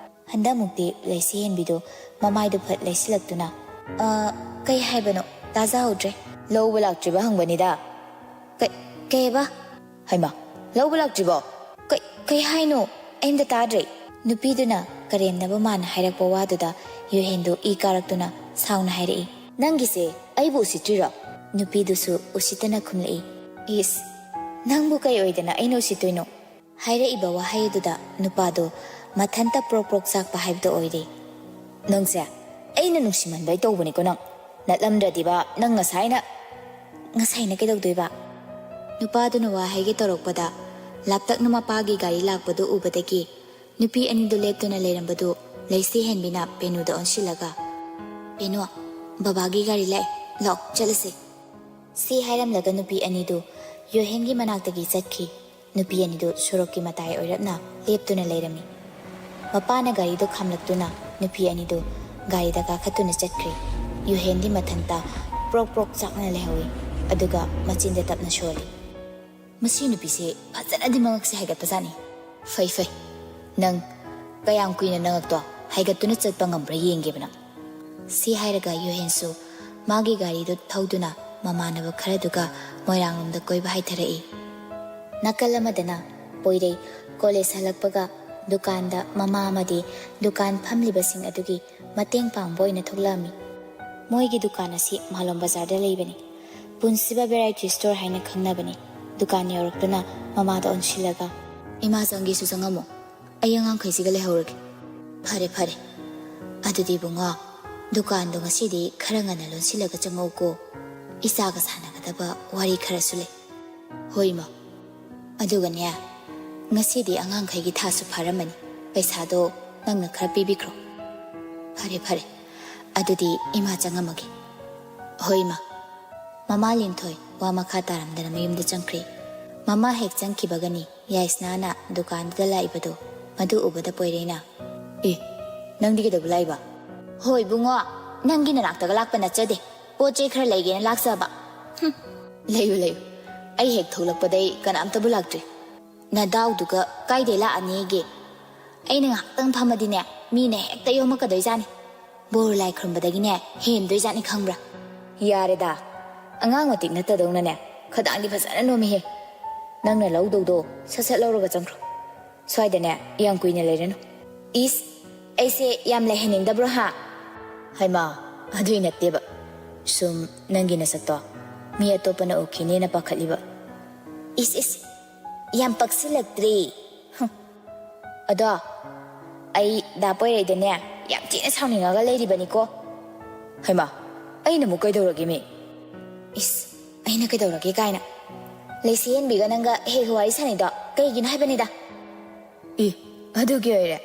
ꯍꯟꯗꯛꯃꯨꯛꯇꯤ ꯂꯩꯁꯤ ꯍꯦꯟꯕꯤꯗꯨ ꯃꯃꯥꯏꯗꯨ ꯐꯠ ꯂꯩꯁꯤꯜꯂꯛꯇꯨꯅ, "ꯑ, ꯀꯩ ꯍꯥꯏꯕꯅꯣ? ꯇꯥꯖꯍꯧꯗ꯭ꯔꯦ꯫" "ꯂꯧꯕ ꯂꯥꯛꯇ꯭ꯔꯤꯕ ꯍꯪꯕꯅꯤꯗ꯫" "ꯀꯩ, ꯀꯩꯕ?" "ꯍꯩꯃꯥ, ꯂꯧꯕ ꯂꯥꯛꯇ꯭ꯔꯤꯕꯣ?" "ꯀꯩ, ꯀꯩ ꯍꯥꯏꯅꯣ? ꯑꯩ ꯑꯝꯇ ꯇꯥꯗ꯭ꯔꯦ꯫" ꯅꯨꯄꯤꯗꯨꯅ ꯀꯔꯦꯝꯅꯕ ꯃꯥꯅ ꯍꯥꯏꯔꯛꯄ ꯋꯥꯗꯨꯗ ꯌꯨꯍꯦꯟꯗꯨ ꯏ ꯀꯥꯔꯛꯇꯨꯅ ꯁꯥꯎꯅ ꯍꯥꯏꯔꯛꯏ, "ꯅꯪꯒꯤꯁꯦ ꯑꯩꯕꯨ ꯎꯁꯤꯠꯇ꯭ꯔꯤꯔꯣ?" ꯅꯨꯄꯤꯗꯨꯁꯨ ꯎꯁꯤꯠꯇꯅ ꯈꯨꯝꯂꯛꯏ, "ꯏꯁ, ꯅꯪꯕꯨ ꯀꯩ ꯑꯣꯏꯗꯅ ꯑꯩꯅ ꯎꯁꯤꯠꯇꯣꯏꯅꯣ?" ꯍꯥꯏꯔꯛꯏꯕ ꯋꯥꯍꯩ ꯑꯗꯨꯗ ꯅꯨꯄꯥꯗꯨ ꯃꯊꯟꯇ ꯄ꯭ꯔꯣꯛ ꯄ꯭ꯔꯣꯛ ꯆꯥꯛꯄ ꯍꯥꯏꯕꯗꯨ ꯑꯣꯏꯔꯦ꯫ "ꯅꯪꯁꯦ ꯑꯩꯅ ꯅꯨꯡꯁꯤꯃꯟꯕꯩ ꯇꯧꯕꯅꯤꯀꯣ ꯅꯪ꯫ ꯅꯠꯂꯝꯗ꯭ꯔꯗꯤꯕ ꯅꯪ ꯉꯁꯥꯏꯅ꯫" "ꯉꯁꯥꯏꯅ ꯀꯩꯗꯧꯗꯣꯏꯕ?" ꯅꯨꯄꯥꯗꯨꯅ ꯋꯥ ꯍꯥꯏꯒꯦ ꯇꯧꯔꯛꯄꯗ ꯂꯥꯞꯇꯛꯅ ꯃꯄꯥꯒꯤ ꯒꯥꯔꯤ ꯂꯥꯛꯄꯗꯨ ꯎꯕꯗꯒꯤ ꯅꯨꯄꯤ ꯑꯅꯤꯗꯨ ꯂꯦꯞꯇꯨꯅ ꯂꯩꯔꯝꯕꯗꯨ ꯂꯩꯁꯤ ꯍꯦꯟꯕꯤꯅ ꯄꯦꯅꯨꯗ ꯑꯣꯟꯁꯤꯜꯂꯒ, "ꯄꯦꯅꯨ, ꯕꯕꯥꯒꯤ ꯒꯥꯔꯤ ꯂꯥꯛꯑꯦ, ꯂꯥꯛꯑꯣ ꯆꯠꯂꯁꯦ꯫" ꯁꯤ ꯍꯥꯏꯔꯝꯂꯒ ꯅꯨꯄꯤ ꯑꯅꯤꯗꯨ ꯌꯨꯍꯦꯟꯒꯤ ꯃꯅꯥꯛꯇꯒꯤ ꯆꯠꯈꯤ꯫ ꯅꯨꯄꯤ ꯑꯅꯤꯗꯨ ꯁꯣꯔꯣꯛꯀꯤ ꯃꯇꯥꯏ ꯑꯣꯏꯔꯞꯅ ꯂꯦꯞꯇꯨꯅ ꯂꯩꯔꯝꯃꯤ꯫ ꯃꯄꯥꯅ ꯒꯥꯔꯤꯗꯨ ꯈꯥꯝꯂꯛꯇꯨꯅ ꯅꯨꯄꯤ ꯑꯅꯤꯗꯨ ꯒꯥꯔꯤꯗ ꯀꯥꯈꯠꯇꯨꯅ ꯆꯠꯈ꯭ꯔꯦ꯫ ꯌꯨꯍꯦꯟꯗꯤ ꯃꯊꯟꯇ ꯄ꯭ꯔꯣꯛ ꯄ꯭ꯔꯣꯛ ꯆꯥꯛꯅ ꯂꯩꯍꯧꯏ, ꯑꯗꯨꯒ ꯃꯆꯤꯟꯗ ꯇꯞꯅ ꯁꯣꯜꯂꯤ, "ꯃꯁꯤ ꯅꯨꯄꯤꯁꯦ ꯐꯖꯅꯗꯤ ꯃꯉꯛꯁꯦ ꯍꯥꯏꯒꯠꯄꯖꯥꯠꯅꯤ꯫ ꯐꯩ, ꯐꯩ꯫ ꯅꯪ ꯀꯌꯥꯝ ꯀꯨꯏꯅ ꯅꯉꯛꯇꯣ ꯍꯥꯏꯒꯠꯇꯨꯅ ꯆꯠꯄ ꯉꯝꯕ꯭ꯔꯥ ꯌꯦꯡꯒꯦꯕ ꯅꯪ꯫" ꯁꯤ ꯍꯥꯏꯔꯒ ꯌꯨꯍꯦꯟꯁꯨ ꯃꯥꯒꯤ ꯒꯥꯔꯤꯗꯨ ꯊꯧꯗꯨꯅ ꯃꯃꯥꯟꯅꯕ ꯈꯔꯗꯨꯒ ꯃꯣꯏꯔꯥꯡꯂꯣꯝꯗ ꯀꯣꯏꯕ ꯍꯥꯏꯊꯔꯛꯏ꯫ ꯅꯥꯀꯜ ꯑꯃꯗꯅ ꯄꯣꯏꯔꯩ ꯀꯣꯂꯦꯖ ꯍꯜꯂꯛꯄꯒ ꯗꯨꯀꯥꯟꯗ ꯃꯃꯥ ꯑꯃꯗꯤ ꯗꯨꯀꯥꯟ ꯐꯝꯂꯤꯕꯁꯤꯡ ꯑꯗꯨꯒꯤ ꯃꯇꯦꯡ ꯄꯥꯡꯕ ꯑꯣꯏꯅ ꯊꯣꯛꯂꯛꯑꯝꯃꯤ꯫ ꯃꯣꯏꯒꯤ ꯗꯨꯀꯥꯟ ꯑꯁꯤ ꯃꯥꯂꯣꯝ ꯕꯖꯥꯔꯗ ꯂꯩꯕꯅꯤ꯫ ꯄꯨꯟꯁꯤꯕ ꯚꯦꯔꯥꯏꯇꯤ ꯁ꯭ꯇꯣꯔ ꯍꯥꯏꯅ ꯈꯪꯅꯕꯅꯤ꯫ ꯗꯨꯀꯥꯟ ꯌꯧꯔꯛꯇꯨꯅ ꯃꯃꯥꯗ ꯑꯣꯟꯁꯤꯜꯂꯒ, "ꯏꯃꯥ ꯆꯪꯒꯦꯁꯨ ꯆꯪꯉꯝꯃꯣ, ꯑꯩ ꯑꯉꯥꯡꯈꯩꯁꯤꯒ ꯂꯩꯍꯧꯔꯒꯦ꯫" "ꯐꯔꯦ, ꯐꯔꯦ꯫ ꯑꯗꯨꯗꯤ ꯏꯕꯨꯡꯉꯣ, ꯗꯨꯀꯥꯟꯗꯣ ꯉꯁꯤꯗꯤ ꯈꯔ ꯉꯟꯅ ꯂꯣꯟꯁꯤꯜꯂꯒ ꯆꯪꯉꯛꯎꯀꯣ꯫" ꯏꯆꯥꯒ ꯁꯥꯟꯅꯒꯗꯕ ꯋꯥꯔꯤ ꯈꯔꯁꯨ ꯂꯩ꯫ ꯍꯣꯏ, ꯏꯃꯥ꯫ ꯑꯗꯨꯒꯅꯦ, ꯉꯁꯤꯗꯤ ꯑꯉꯥꯡꯈꯩꯒꯤ ꯊꯥꯁꯨ ꯐꯥꯔꯝꯃꯅꯤ꯫ ꯄꯩꯁꯥꯗꯣ ꯅꯪꯅ ꯈꯔ ꯄꯤꯕꯤꯈ꯭ꯔꯣ꯫ ꯐꯔꯦ, ꯐꯔꯦ꯫ ꯑꯗꯨꯗꯤ ꯏꯃꯥ ꯆꯪꯉꯝꯃꯒꯦ꯫ ꯍꯣꯏ, ꯏꯃꯥ꯫ ꯃꯃꯥ ꯂꯤꯟꯊꯣꯏ ꯋꯥ ꯃꯈꯥ ꯇꯥꯔꯝꯗꯅ ꯃꯌꯨꯝꯗ ꯆꯪꯈ꯭ꯔꯦ꯫ ꯃꯃꯥ ꯍꯦꯛ ꯆꯪꯈꯤꯕꯒꯅꯤ ꯌꯥꯏꯁꯅꯥꯅ ꯗꯨꯀꯥꯟꯗꯨꯗ ꯂꯥꯛꯏꯕꯗꯣ꯫ ꯃꯗꯨ ꯎꯕꯗ ꯄꯣꯏꯔꯩꯅ, "ꯑꯦ, ꯅꯪꯗꯤ ꯀꯩꯗꯧꯕ ꯂꯥꯛꯏꯕ?" "ꯍꯣꯏ ꯏꯕꯨꯡꯉꯣ, ꯅꯪꯒꯤ ꯅꯅꯥꯛꯇꯒ ꯂꯥꯛꯄ ꯅꯠꯆꯗꯦ꯫ ꯄꯣꯠ ꯆꯩ ꯈꯔ ꯂꯩꯒꯦꯅ ꯂꯥꯛꯆꯕ꯫" "ꯍꯨꯝ, ꯂꯩꯌꯨ, ꯂꯩꯌꯨ꯫ ꯑꯩ ꯍꯦꯛ ꯊꯣꯛꯂꯛꯄꯗꯩ ꯀꯅꯥꯝꯇꯕꯨ ꯂꯥꯛꯇ꯭ꯔꯤ꯫ ꯅꯗꯥꯎꯗꯨꯒ ꯀꯥꯏꯗꯩ ꯂꯥꯛꯑꯅꯤꯒꯦ? ꯑꯩꯅ ꯉꯥꯏꯍꯥꯛꯇꯪ ꯐꯝꯃꯗꯤꯅꯦ, ꯃꯤꯅ ꯍꯦꯛꯇ ꯌꯣꯝꯃꯛꯀꯗꯣꯏꯖꯥꯠꯅꯤ꯫ ꯕꯣꯔ ꯂꯥꯏ ꯈꯨꯔꯨꯝꯕꯗꯒꯤꯅꯦ ꯍꯦꯟꯗꯣꯏꯖꯥꯠꯅꯤ, ꯈꯪꯕ꯭ꯔꯥ?" "ꯌꯥꯔꯦꯗ, ꯑꯉꯥꯡ ꯃꯇꯤꯛ ꯅꯠꯇꯗꯧꯅꯅꯦ, ꯈꯗꯥꯡꯗꯤ ꯐꯖꯅ ꯅꯣꯝꯃꯤꯍꯦ꯫ ꯅꯪꯅ ꯂꯧꯗꯧꯗꯣ ꯁꯠ ꯁꯠ ꯂꯧꯔꯒ ꯆꯪꯈ꯭ꯔꯣ꯫ ꯁ꯭ꯋꯥꯏꯗꯅꯦ ꯌꯥꯝ ꯀꯨꯏꯅ ꯂꯩꯔꯅꯨ꯫" "ꯏꯁ, ꯑꯩꯁꯦ ꯌꯥꯝ ꯂꯩꯍꯟꯅꯤꯡꯗꯕ꯭ꯔꯣ ꯍꯥ?" "ꯍꯩꯃꯥ, ꯑꯗꯨꯏ ꯅꯠꯇꯦꯕ꯫ ꯁꯨꯝ ꯅꯪꯒꯤ ꯅꯁꯛꯇꯣ ꯃꯤ ꯑꯇꯣꯞꯄꯅ ꯎꯈꯤꯅꯦꯅ ꯄꯥꯈꯠꯂꯤꯕ꯫" "ꯏꯁ, ꯏꯁ, ꯌꯥꯝ ꯄꯛꯁꯤꯜꯂꯛꯇ꯭ꯔꯦ꯫ ꯍꯨꯝ꯫ ꯑꯗꯣ, ꯑꯩ ꯗꯥ ꯄꯣꯏꯔꯩꯗꯅꯦ ꯌꯥꯝ ꯊꯤꯅ ꯁꯥꯎꯅꯤꯡꯉꯒ ꯂꯩꯔꯤꯕꯅꯤꯀꯣ꯫" "ꯍꯩꯃꯥ, ꯑꯩꯅ ꯑꯃꯨꯛ ꯀꯩꯗꯧꯔꯒꯦ ꯃꯤ?" "ꯏꯁ, ꯑꯩꯅ ꯀꯩꯗꯧꯔꯒꯦ ꯀꯥꯏꯅ꯫ ꯂꯩꯁꯤ ꯍꯦꯟꯕꯤꯒ ꯅꯪꯒ ꯍꯦꯛ ꯋꯥꯔꯤ ꯁꯥꯟꯅꯩꯗꯣ ꯀꯩꯒꯤꯅꯣ ꯍꯥꯏꯕꯅꯤꯗ꯫" "ꯏ, ꯑꯗꯨꯒꯤ ꯑꯣꯏꯔꯦ?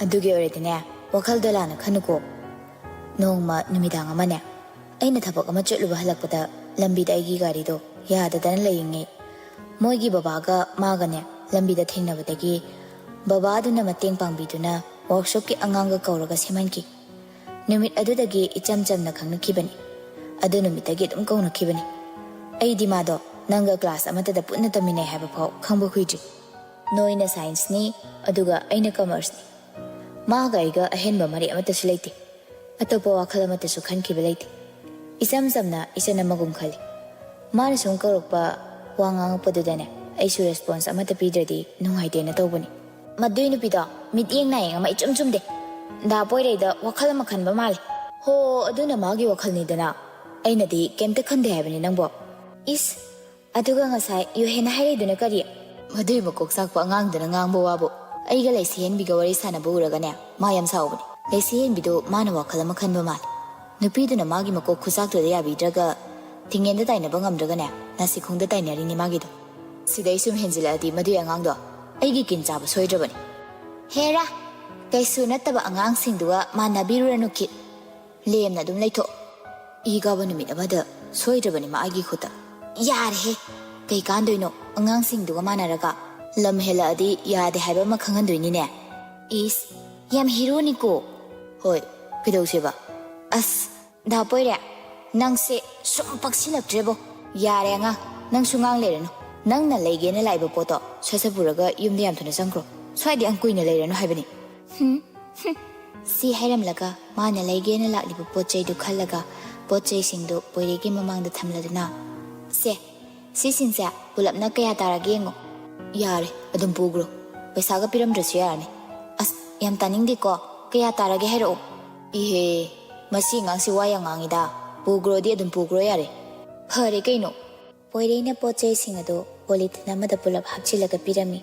ꯑꯗꯨꯒꯤ ꯑꯣꯏꯔꯗꯤꯅꯦ, ꯋꯥꯈꯜꯗꯣ ꯂꯥꯟꯅ ꯈꯟꯅꯨꯀꯣ꯫ ꯅꯣꯡꯃ ꯅꯨꯃꯤꯗꯥꯡ ꯑꯃꯅꯦ, ꯑꯩꯅ ꯊꯕꯛ ꯑꯃ ꯆꯠꯂꯨꯕ ꯍꯜꯂꯛꯄꯗ ꯂꯝꯕꯤꯗ ꯑꯩꯒꯤ ꯒꯥꯔꯤꯗꯣ ꯌꯥꯗꯗꯅ ꯂꯩꯔꯤꯉꯩ, ꯃꯣꯏꯒꯤ ꯕꯕꯥꯒ ꯃꯥꯒꯅꯦ ꯂꯝꯕꯤꯗ ꯊꯦꯡꯅꯕꯗꯒꯤ ꯕꯕꯥꯗꯨꯅ ꯃꯇꯦꯡ ꯄꯥꯡꯕꯤꯗꯨꯅ ꯋꯥꯔꯛꯁꯣꯞꯀꯤ ꯑꯉꯥꯡꯒ ꯀꯧꯔꯒ ꯁꯦꯝꯍꯟꯈꯤ꯫ ꯅꯨꯃꯤꯠ ꯑꯗꯨꯗꯒꯤ ꯏꯆꯝ ꯆꯝꯅ ꯈꯪꯅꯈꯤꯕꯅꯤ꯫ ꯑꯗꯨ ꯅꯨꯃꯤꯠꯇꯒꯤ ꯑꯗꯨꯝ ꯀꯧꯅꯈꯤꯕꯅꯤ꯫ ꯑꯩꯗꯤ ꯃꯥꯗꯣ ꯅꯪꯒ ꯀ꯭ꯂꯥꯁ ꯑꯃꯠꯇꯗ ꯄꯨꯟꯅ ꯇꯝꯃꯤꯟꯅꯩ ꯍꯥꯏꯕ ꯐꯥꯎ ꯈꯪꯕ ꯀꯨꯏꯗ꯭ꯔꯤ꯫ ꯅꯣꯏꯅ ꯁꯥꯏꯟꯁꯅꯤ, ꯑꯗꯨꯒ ꯑꯩꯅ ꯀꯃꯔꯁꯅꯤ꯫ ꯃꯥꯒ ꯑꯩꯒ ꯑꯍꯦꯟꯕ ꯃꯔꯤ ꯑꯃꯠꯇꯁꯨ ꯂꯩꯇꯦ꯫ ꯑꯇꯣꯞꯄ ꯋꯥꯈꯜ ꯑꯃꯠꯇꯁꯨ ꯈꯟꯈꯤꯕ ꯂꯩꯇꯦ꯫ ꯏꯆꯝ ꯆꯝꯅ ꯏꯆꯟ ꯑꯃꯒꯨꯝ ꯈꯜꯂꯤ꯫ ꯃꯥꯅ ꯁꯨꯝ ꯀꯧꯔꯛꯄ, ꯋꯥ ꯉꯥꯡꯉꯛꯄꯗꯨꯗꯅꯦ, ꯑꯩꯁꯨ ꯔꯦꯁꯄꯣꯟꯁ ꯑꯃꯠꯇ ꯄꯤꯗ꯭ꯔꯗꯤ ꯅꯨꯡꯉꯥꯏꯇꯦꯅ ꯇꯧꯕꯅꯤ꯫" "ꯃꯗꯨꯏ ꯅꯨꯄꯤꯗꯣ ꯃꯤꯠꯌꯦꯡ ꯅꯥꯌꯦꯡ ꯑꯃ ꯏꯆꯨꯝ ꯆꯨꯝꯗꯦ꯫ ꯗꯥ ꯄꯣꯏꯔꯩꯗ ꯋꯥꯈꯜ ꯑꯃ ꯈꯟꯕ ꯃꯥꯜꯂꯦ꯫" "ꯍꯣ, ꯑꯗꯨꯅ ꯃꯥꯒꯤ ꯋꯥꯈꯜꯅꯤꯗꯅ꯫ ꯑꯩꯅꯗꯤ ꯀꯩꯝꯇ ꯈꯟꯗꯦ ꯍꯥꯏꯕꯅꯤ ꯅꯪꯕꯣ꯫" "ꯏꯁ, ꯑꯗꯨꯒ ꯉꯁꯥꯏ ꯌꯨꯍꯦꯟꯅ ꯍꯥꯏꯔꯛꯏꯗꯨꯅ ꯀꯔꯤ?" "ꯃꯗꯨꯏ ꯃꯀꯣꯛ ꯆꯥꯛꯄ ꯑꯉꯥꯡꯗꯨꯅ ꯉꯥꯡꯕ ꯋꯥꯕꯨ꯫ ꯑꯩꯒ ꯂꯩꯁꯤ ꯍꯦꯟꯕꯤꯒ ꯋꯥꯔꯤ ꯁꯥꯟꯅꯕ ꯎꯔꯒꯅꯦ, ꯃꯥ ꯌꯥꯝ ꯁꯥꯎꯕꯅꯤ꯫ ꯂꯩꯁꯤ ꯍꯦꯟꯕꯤꯗꯨ ꯃꯥꯅ ꯋꯥꯈꯜ ꯑꯃ ꯈꯟꯕ ꯃꯥꯜꯂꯦ꯫ ꯅꯨꯄꯤꯗꯨꯅ ꯃꯥꯒꯤ ꯃꯀꯣꯛ ꯈꯨꯆꯥꯛꯇꯨꯗ ꯌꯥꯕꯤꯗ꯭ꯔꯒ ꯊꯤꯡꯉꯦꯟꯗ ꯇꯥꯏꯅꯕ ꯉꯝꯗ꯭ꯔꯒꯅꯦ, ꯅꯥꯁꯤꯈꯣꯡꯗ ꯇꯥꯏꯅꯔꯤꯅꯤ ꯃꯥꯒꯤꯗꯣ꯫ ꯁꯤꯗꯩ ꯁꯨꯝ ꯍꯦꯟꯖꯤꯜꯂꯛꯑꯗꯤ ꯃꯗꯨꯏ ꯑꯉꯥꯡꯗꯣ ꯑꯩꯒꯤ ꯀꯤꯟ ꯆꯥꯕ ꯁꯣꯏꯗ꯭ꯔꯕꯅꯤ꯫ ꯍꯦꯔꯥ, ꯀꯩꯁꯨ ꯅꯠꯇꯕ ꯑꯉꯥꯡꯁꯤꯡꯗꯨꯒ ꯃꯥꯟꯅꯕꯤꯔꯨꯔꯅꯨ ꯀꯤꯠ꯫ ꯂꯦꯝꯅ ꯑꯗꯨꯝ ꯂꯩꯊꯣꯛ꯫ ꯏ ꯀꯥꯕ ꯅꯨꯃꯤꯠ ꯑꯃꯗ ꯁꯣꯏꯗ꯭ꯔꯕꯅꯤ ꯃꯥ ꯑꯩꯒꯤ ꯈꯨꯠꯇ꯫ ꯌꯥꯔꯦꯍꯦ, ꯀꯩ ꯀꯥꯟꯗꯣꯏꯅꯣ ꯑꯉꯥꯡꯁꯤꯡꯗꯨꯒ ꯃꯥꯟꯅꯔꯒ? ꯂꯝ ꯍꯦꯜꯂꯛꯑꯗꯤ ꯌꯥꯗꯦ ꯍꯥꯏꯕ ꯑꯃ ꯈꯪꯍꯟꯗꯣꯏꯅꯤꯅꯦ꯫ ꯏꯁ, ꯌꯥꯝ ꯍꯤꯔꯣꯅꯤꯀꯣ꯫ ꯍꯣꯏ, ꯀꯩꯗꯧꯁꯦꯕ? ꯑꯁ, ꯗꯥ ꯄꯣꯏꯔꯦ, ꯅꯪꯁꯦ ꯁꯨꯝ ꯄꯛꯁꯤꯜꯂꯛꯇ꯭ꯔꯦꯕꯣ꯫ ꯌꯥꯔꯦ ꯑꯉꯥꯡ, ꯅꯪꯁꯨ ꯉꯥꯡ ꯂꯩꯔꯅꯨ꯫ ꯅꯪꯅ ꯂꯩꯒꯦꯅ ꯂꯥꯛꯏꯕ ꯄꯣꯠꯇꯣ ꯁꯠ ꯁꯠ ꯄꯨꯔꯒ ꯌꯨꯝꯗ ꯌꯥꯝ ꯊꯨꯅ ꯆꯪꯈ꯭ꯔꯣ꯫ ꯁ꯭ꯋꯥꯏꯗ ꯌꯥꯝ ꯀꯨꯏꯅ ꯂꯩꯔꯅꯨ ꯍꯥꯏꯕꯅꯤ꯫ ꯍꯨꯝ, ꯍꯨꯝ꯫ ꯁꯤ ꯍꯥꯏꯔꯝꯂꯒ ꯃꯥꯅ ꯂꯩꯒꯦꯅ ꯂꯥꯛꯂꯤꯕ ꯄꯣꯠ ꯆꯩꯗꯨ ꯈꯜꯂꯒ ꯄꯣꯠ ꯆꯩꯁꯤꯡꯗꯨ ꯄꯣꯏꯔꯦꯒꯤ ꯃꯃꯥꯡꯗ ꯊꯝꯂꯗꯨꯅ, "ꯁꯦ, ꯁꯤꯁꯤꯡꯁꯦ ꯄꯨꯂꯞꯅ ꯀꯌꯥ ꯇꯥꯔꯒꯦ ꯌꯦꯡꯉꯣ꯫" "ꯌꯥꯔꯦ, ꯑꯗꯨꯝ ꯄꯨꯈ꯭ꯔꯣ꯫ ꯄꯩꯁꯥꯒ ꯄꯤꯔꯝꯗ꯭ꯔꯁꯨ ꯌꯥꯔꯅꯤ꯫" "ꯑꯁ, ꯌꯥꯝ ꯇꯥꯅꯤꯡꯗꯦꯀꯣ꯫ ꯀꯌꯥ ꯇꯥꯔꯒꯦ ꯍꯥꯏꯔꯛꯑꯣ꯫" "ꯏꯍꯦ, ꯃꯁꯤ ꯑꯉꯥꯡꯁꯤ ꯋꯥ ꯌꯥꯝ ꯉꯥꯡꯉꯤꯗ꯫ ꯄꯨꯈ꯭ꯔꯣꯗꯤ ꯑꯗꯨꯝ ꯄꯨꯈ꯭ꯔꯣ ꯌꯥꯔꯦ꯫" "ꯐꯔꯦ ꯀꯩꯅꯣ꯫" ꯄꯣꯏꯔꯩꯅ ꯄꯣꯠ ꯆꯩꯁꯤꯡ ꯑꯗꯨ ꯄꯣꯂꯤꯊꯤꯟ ꯑꯃꯗ ꯄꯨꯂꯞ ꯍꯥꯞꯆꯤꯜꯂꯒ ꯄꯤꯔꯝꯃꯤ꯫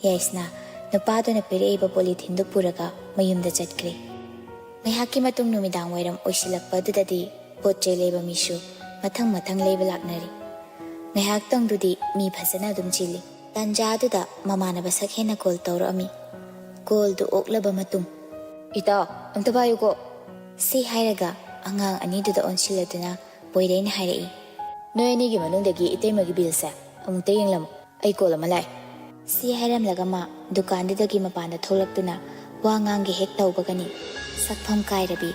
ꯌꯥꯏꯁꯅꯥ ꯅꯨꯄꯥꯗꯨꯅ ꯄꯤꯔꯛꯏꯕ ꯄꯣꯂꯤꯊꯤꯟꯗꯨ ꯄꯨꯔꯒ ꯃꯌꯨꯝꯗ ꯆꯠꯈ꯭ꯔꯦ꯫ ꯉꯥꯏꯍꯥꯛꯀꯤ ꯃꯇꯨꯡ ꯅꯨꯃꯤꯗꯥꯡ ꯋꯥꯏꯔꯝ ꯑꯣꯏꯁꯤꯜꯂꯛꯄ ꯑꯗꯨꯗꯗꯤ ꯄꯣꯠ ꯆꯩ ꯂꯩꯕ ꯃꯤꯁꯨ ꯃꯊꯪ ꯃꯊꯪ ꯂꯩꯕ ꯂꯥꯛꯅꯔꯤ꯫ ꯉꯥꯏꯍꯥꯛꯇꯪꯗꯨꯗꯤ ꯃꯤ ꯐꯖꯅ ꯑꯗꯨꯝ ꯆꯤꯜꯂꯤ꯫ ꯇꯥꯟꯖꯥ ꯑꯗꯨꯗ ꯃꯃꯥꯟꯅꯕ ꯁꯛꯍꯦꯟꯅ ꯀꯣꯜ ꯇꯧꯔꯛꯑꯝꯃꯤ꯫ ꯀꯣꯜꯗꯨ ꯑꯣꯛꯂꯕ ꯃꯇꯨꯡ, "ꯏꯇꯥꯎ, ꯑꯝꯇ ꯄꯥꯏꯌꯨꯀꯣ꯫" ꯁꯤ ꯍꯥꯏꯔꯒ ꯑꯉꯥꯡ ꯑꯅꯤꯗꯨꯗ ꯑꯣꯟꯁꯤꯜꯂꯗꯨꯅ ꯄꯣꯏꯔꯩꯅ ꯍꯥꯏꯔꯛꯏ, "ꯅꯣꯏ ꯑꯅꯤꯒꯤ ꯃꯅꯨꯡꯗꯒꯤ ꯏꯇꯩꯃꯒꯤ ꯕꯤꯜꯁꯦ ꯑꯃꯨꯛꯇ ꯌꯦꯡꯂꯝꯃꯨ꯫ ꯑꯩ ꯀꯣꯜ ꯑꯃ ꯂꯥꯛꯑꯦ꯫" ꯁꯤ ꯍꯥꯏꯔꯝꯂꯒ ꯃꯥ ꯗꯨꯀꯥꯟꯗꯨꯗꯒꯤ ꯃꯄꯥꯟꯗ ꯊꯣꯛꯂꯛꯇꯨꯅ ꯋꯥ ꯉꯥꯡꯒꯦ ꯍꯦꯛ ꯇꯧꯕꯒꯅꯤ ꯁꯛꯐꯝ ꯀꯥꯏꯔꯕꯤ,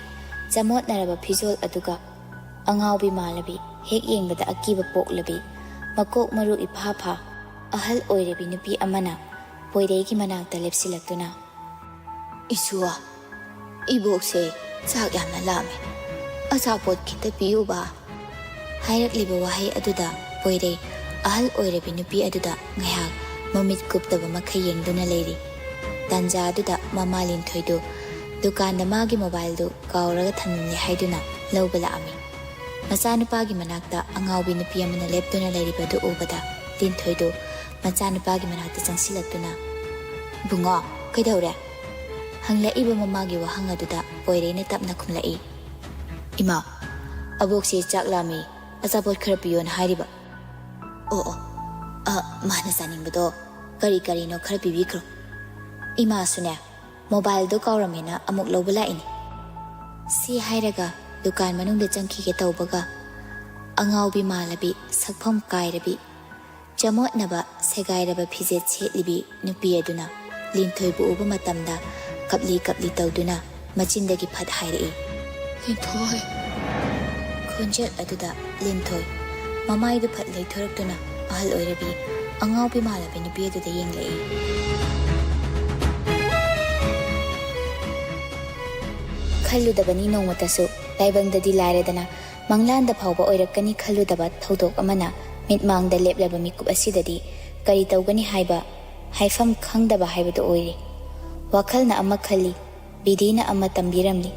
ꯆꯃꯣꯠꯅꯔꯕ ꯐꯤꯖꯣꯜ ꯑꯗꯨꯒ ꯑꯉꯥꯎꯕꯤ ꯃꯥꯜꯂꯕꯤ, ꯍꯦꯛ ꯌꯦꯡꯕꯗ ꯑꯀꯤꯕ ꯄꯣꯛꯂꯕꯤ, ꯃꯀꯣꯛ ꯃꯔꯨ ꯏꯐꯥ ꯐꯥ, ꯑꯍꯜ ꯑꯣꯏꯔꯕꯤ ꯅꯨꯄꯤ ꯑꯃꯅ ꯄꯣꯏꯔꯩꯒꯤ ꯃꯅꯥꯛꯇ ꯂꯦꯞꯁꯤꯜꯂꯛꯇꯨꯅ, "ꯏꯁꯨꯋꯥ, ꯏꯕꯣꯛꯁꯦ ꯆꯥꯛ ꯌꯥꯝꯅ ꯂꯥꯝꯃꯦ꯫ ꯑꯆꯥꯄꯣꯠ ꯈꯤꯇ ꯄꯤꯌꯨꯕ?" ꯍꯥꯏꯔꯛꯂꯤꯕ ꯋꯥꯍꯩ ꯑꯗꯨꯗ ꯄꯣꯏꯔꯩ ꯑꯍꯜ ꯑꯣꯏꯔꯕꯤ ꯅꯨꯄꯤ ꯑꯗꯨꯗ ꯉꯥꯏꯍꯥꯛ ꯃꯃꯤꯠ ꯀꯨꯞꯇꯕ ꯃꯈꯩ ꯌꯦꯡꯗꯨꯅ ꯂꯩꯔꯤ꯫ ꯇꯥꯟꯖꯥ ꯑꯗꯨꯗ ꯃꯃꯥ ꯂꯤꯟꯊꯣꯏꯗꯨ ꯗꯨꯀꯥꯟꯗ ꯃꯥꯒꯤ ꯃꯣꯕꯥꯏꯜꯗꯨ ꯀꯥꯎꯔꯒ ꯊꯝꯂꯝꯂꯦ ꯍꯥꯏꯗꯨꯅ ꯂꯧꯕ ꯂꯥꯛꯑꯝꯃꯤ꯫ ꯃꯆꯥꯅꯨꯄꯥꯒꯤ ꯃꯅꯥꯛꯇ ꯑꯉꯥꯎꯕꯤ ꯅꯨꯄꯤ ꯑꯃꯅ ꯂꯦꯞꯇꯨꯅ ꯂꯩꯔꯤꯕꯗꯨ ꯎꯕꯗ ꯂꯤꯟꯊꯣꯏꯗꯨ ꯃꯆꯥꯅꯨꯄꯥꯒꯤ ꯃꯅꯥꯛꯇ ꯆꯪꯁꯤꯜꯂꯛꯇꯨꯅ, "ꯏꯕꯨꯡꯉꯣ, ꯀꯩꯗꯧꯔꯦ?" ꯍꯪꯂꯛꯏꯕ ꯃꯃꯥꯒꯤ ꯋꯥꯍꯪ ꯑꯗꯨꯗ ꯄꯣꯏꯔꯩꯅ ꯇꯞꯅ ꯈꯨꯝꯂꯛꯏ, "ꯏꯃꯥ, ꯑꯕꯣꯛꯁꯤ ꯆꯥꯛ ꯂꯥꯝꯃꯤ, ꯑꯆꯥꯄꯣꯠ ꯈꯔ ꯄꯤꯌꯣꯅ ꯍꯥꯏꯔꯤꯕ꯫ ꯑꯣ ꯑꯣ, ꯑ, ꯃꯥꯅ ꯆꯥꯅꯤꯡꯕꯗꯣ ꯀꯔꯤ ꯀꯔꯤꯅꯣ ꯈꯔ ꯄꯤꯕꯤꯈ꯭ꯔꯣ꯫ ꯏꯃꯥꯁꯨꯅꯦ, ꯃꯣꯕꯥꯏꯜꯗꯣ ꯀꯥꯎꯔꯝꯃꯦꯅ ꯑꯃꯨꯛ ꯂꯧꯕ ꯂꯥꯛꯏꯅꯤ꯫ ꯁꯤ ꯍꯥꯏꯔꯒ ꯗꯨꯀꯥꯟ ꯃꯅꯨꯡꯗ ꯆꯪꯈꯤꯒꯦ ꯇꯧꯕꯒ, ꯑꯉꯥꯎꯕꯤ ꯃꯥꯜꯂꯕꯤ, ꯁꯛꯐꯝ ꯀꯥꯏꯔꯕꯤ, ꯆꯃꯣꯠꯅꯕ ꯁꯦꯒꯥꯏꯔꯕ ꯐꯤꯖꯦꯠ ꯁꯦꯠꯂꯤꯕꯤ ꯅꯨꯄꯤ ꯑꯗꯨꯅ ꯂꯤꯟꯊꯣꯏꯕꯨ ꯎꯕ ꯃꯇꯝꯗ ꯀꯞꯂꯤ ꯀꯞꯂꯤ ꯇꯧꯗꯨꯅ ꯃꯆꯤꯟꯗꯒꯤ ꯐꯠ ꯍꯥꯏꯔꯛꯏ, "ꯂꯤꯟꯊꯣꯏ!" ꯈꯣꯟꯖꯦꯜ ꯑꯗꯨꯗ ꯂꯤꯟꯊꯣꯏ ꯃꯃꯥꯏꯗꯨ ꯐꯠ ꯂꯩꯊꯣꯔꯛꯇꯨꯅ ꯑꯍꯜ ꯑꯣꯏꯔꯕꯤ ꯑꯉꯥꯎꯕꯤ ꯃꯥꯜꯂꯕꯤ ꯅꯨꯄꯤ ꯑꯗꯨꯗ ꯌꯦꯡꯂꯛꯏ꯫ ꯈꯜꯂꯨꯗꯕꯅꯤ ꯅꯣꯡꯃꯇꯁꯨ, ꯇꯥꯏꯕꯪꯗꯗꯤ ꯂꯥꯏꯔꯗꯅ ꯃꯪꯂꯥꯟꯗ ꯐꯥꯎꯕ ꯑꯣꯏꯔꯛꯀꯅꯤ ꯈꯜꯂꯨꯗꯕ ꯊꯧꯗꯣꯛ ꯑꯃꯅ ꯃꯤꯠꯃꯥꯡꯗ ꯂꯦꯞꯂꯕ ꯃꯤꯀꯨꯞ ꯑꯁꯤꯗꯗꯤ ꯀꯔꯤ ꯇꯧꯒꯅꯤ ꯍꯥꯏꯕ ꯍꯥꯏꯐꯝ ꯈꯪꯗꯕ ꯍꯥꯏꯕꯗꯨ ꯑꯣꯏꯔꯦ꯫ ꯋꯥꯈꯜꯅ ꯑꯃ ꯈꯜꯂꯤ, ꯕꯤꯙꯤꯅ ꯑꯃ ꯇꯝꯕꯤꯔꯝꯂꯤ꯫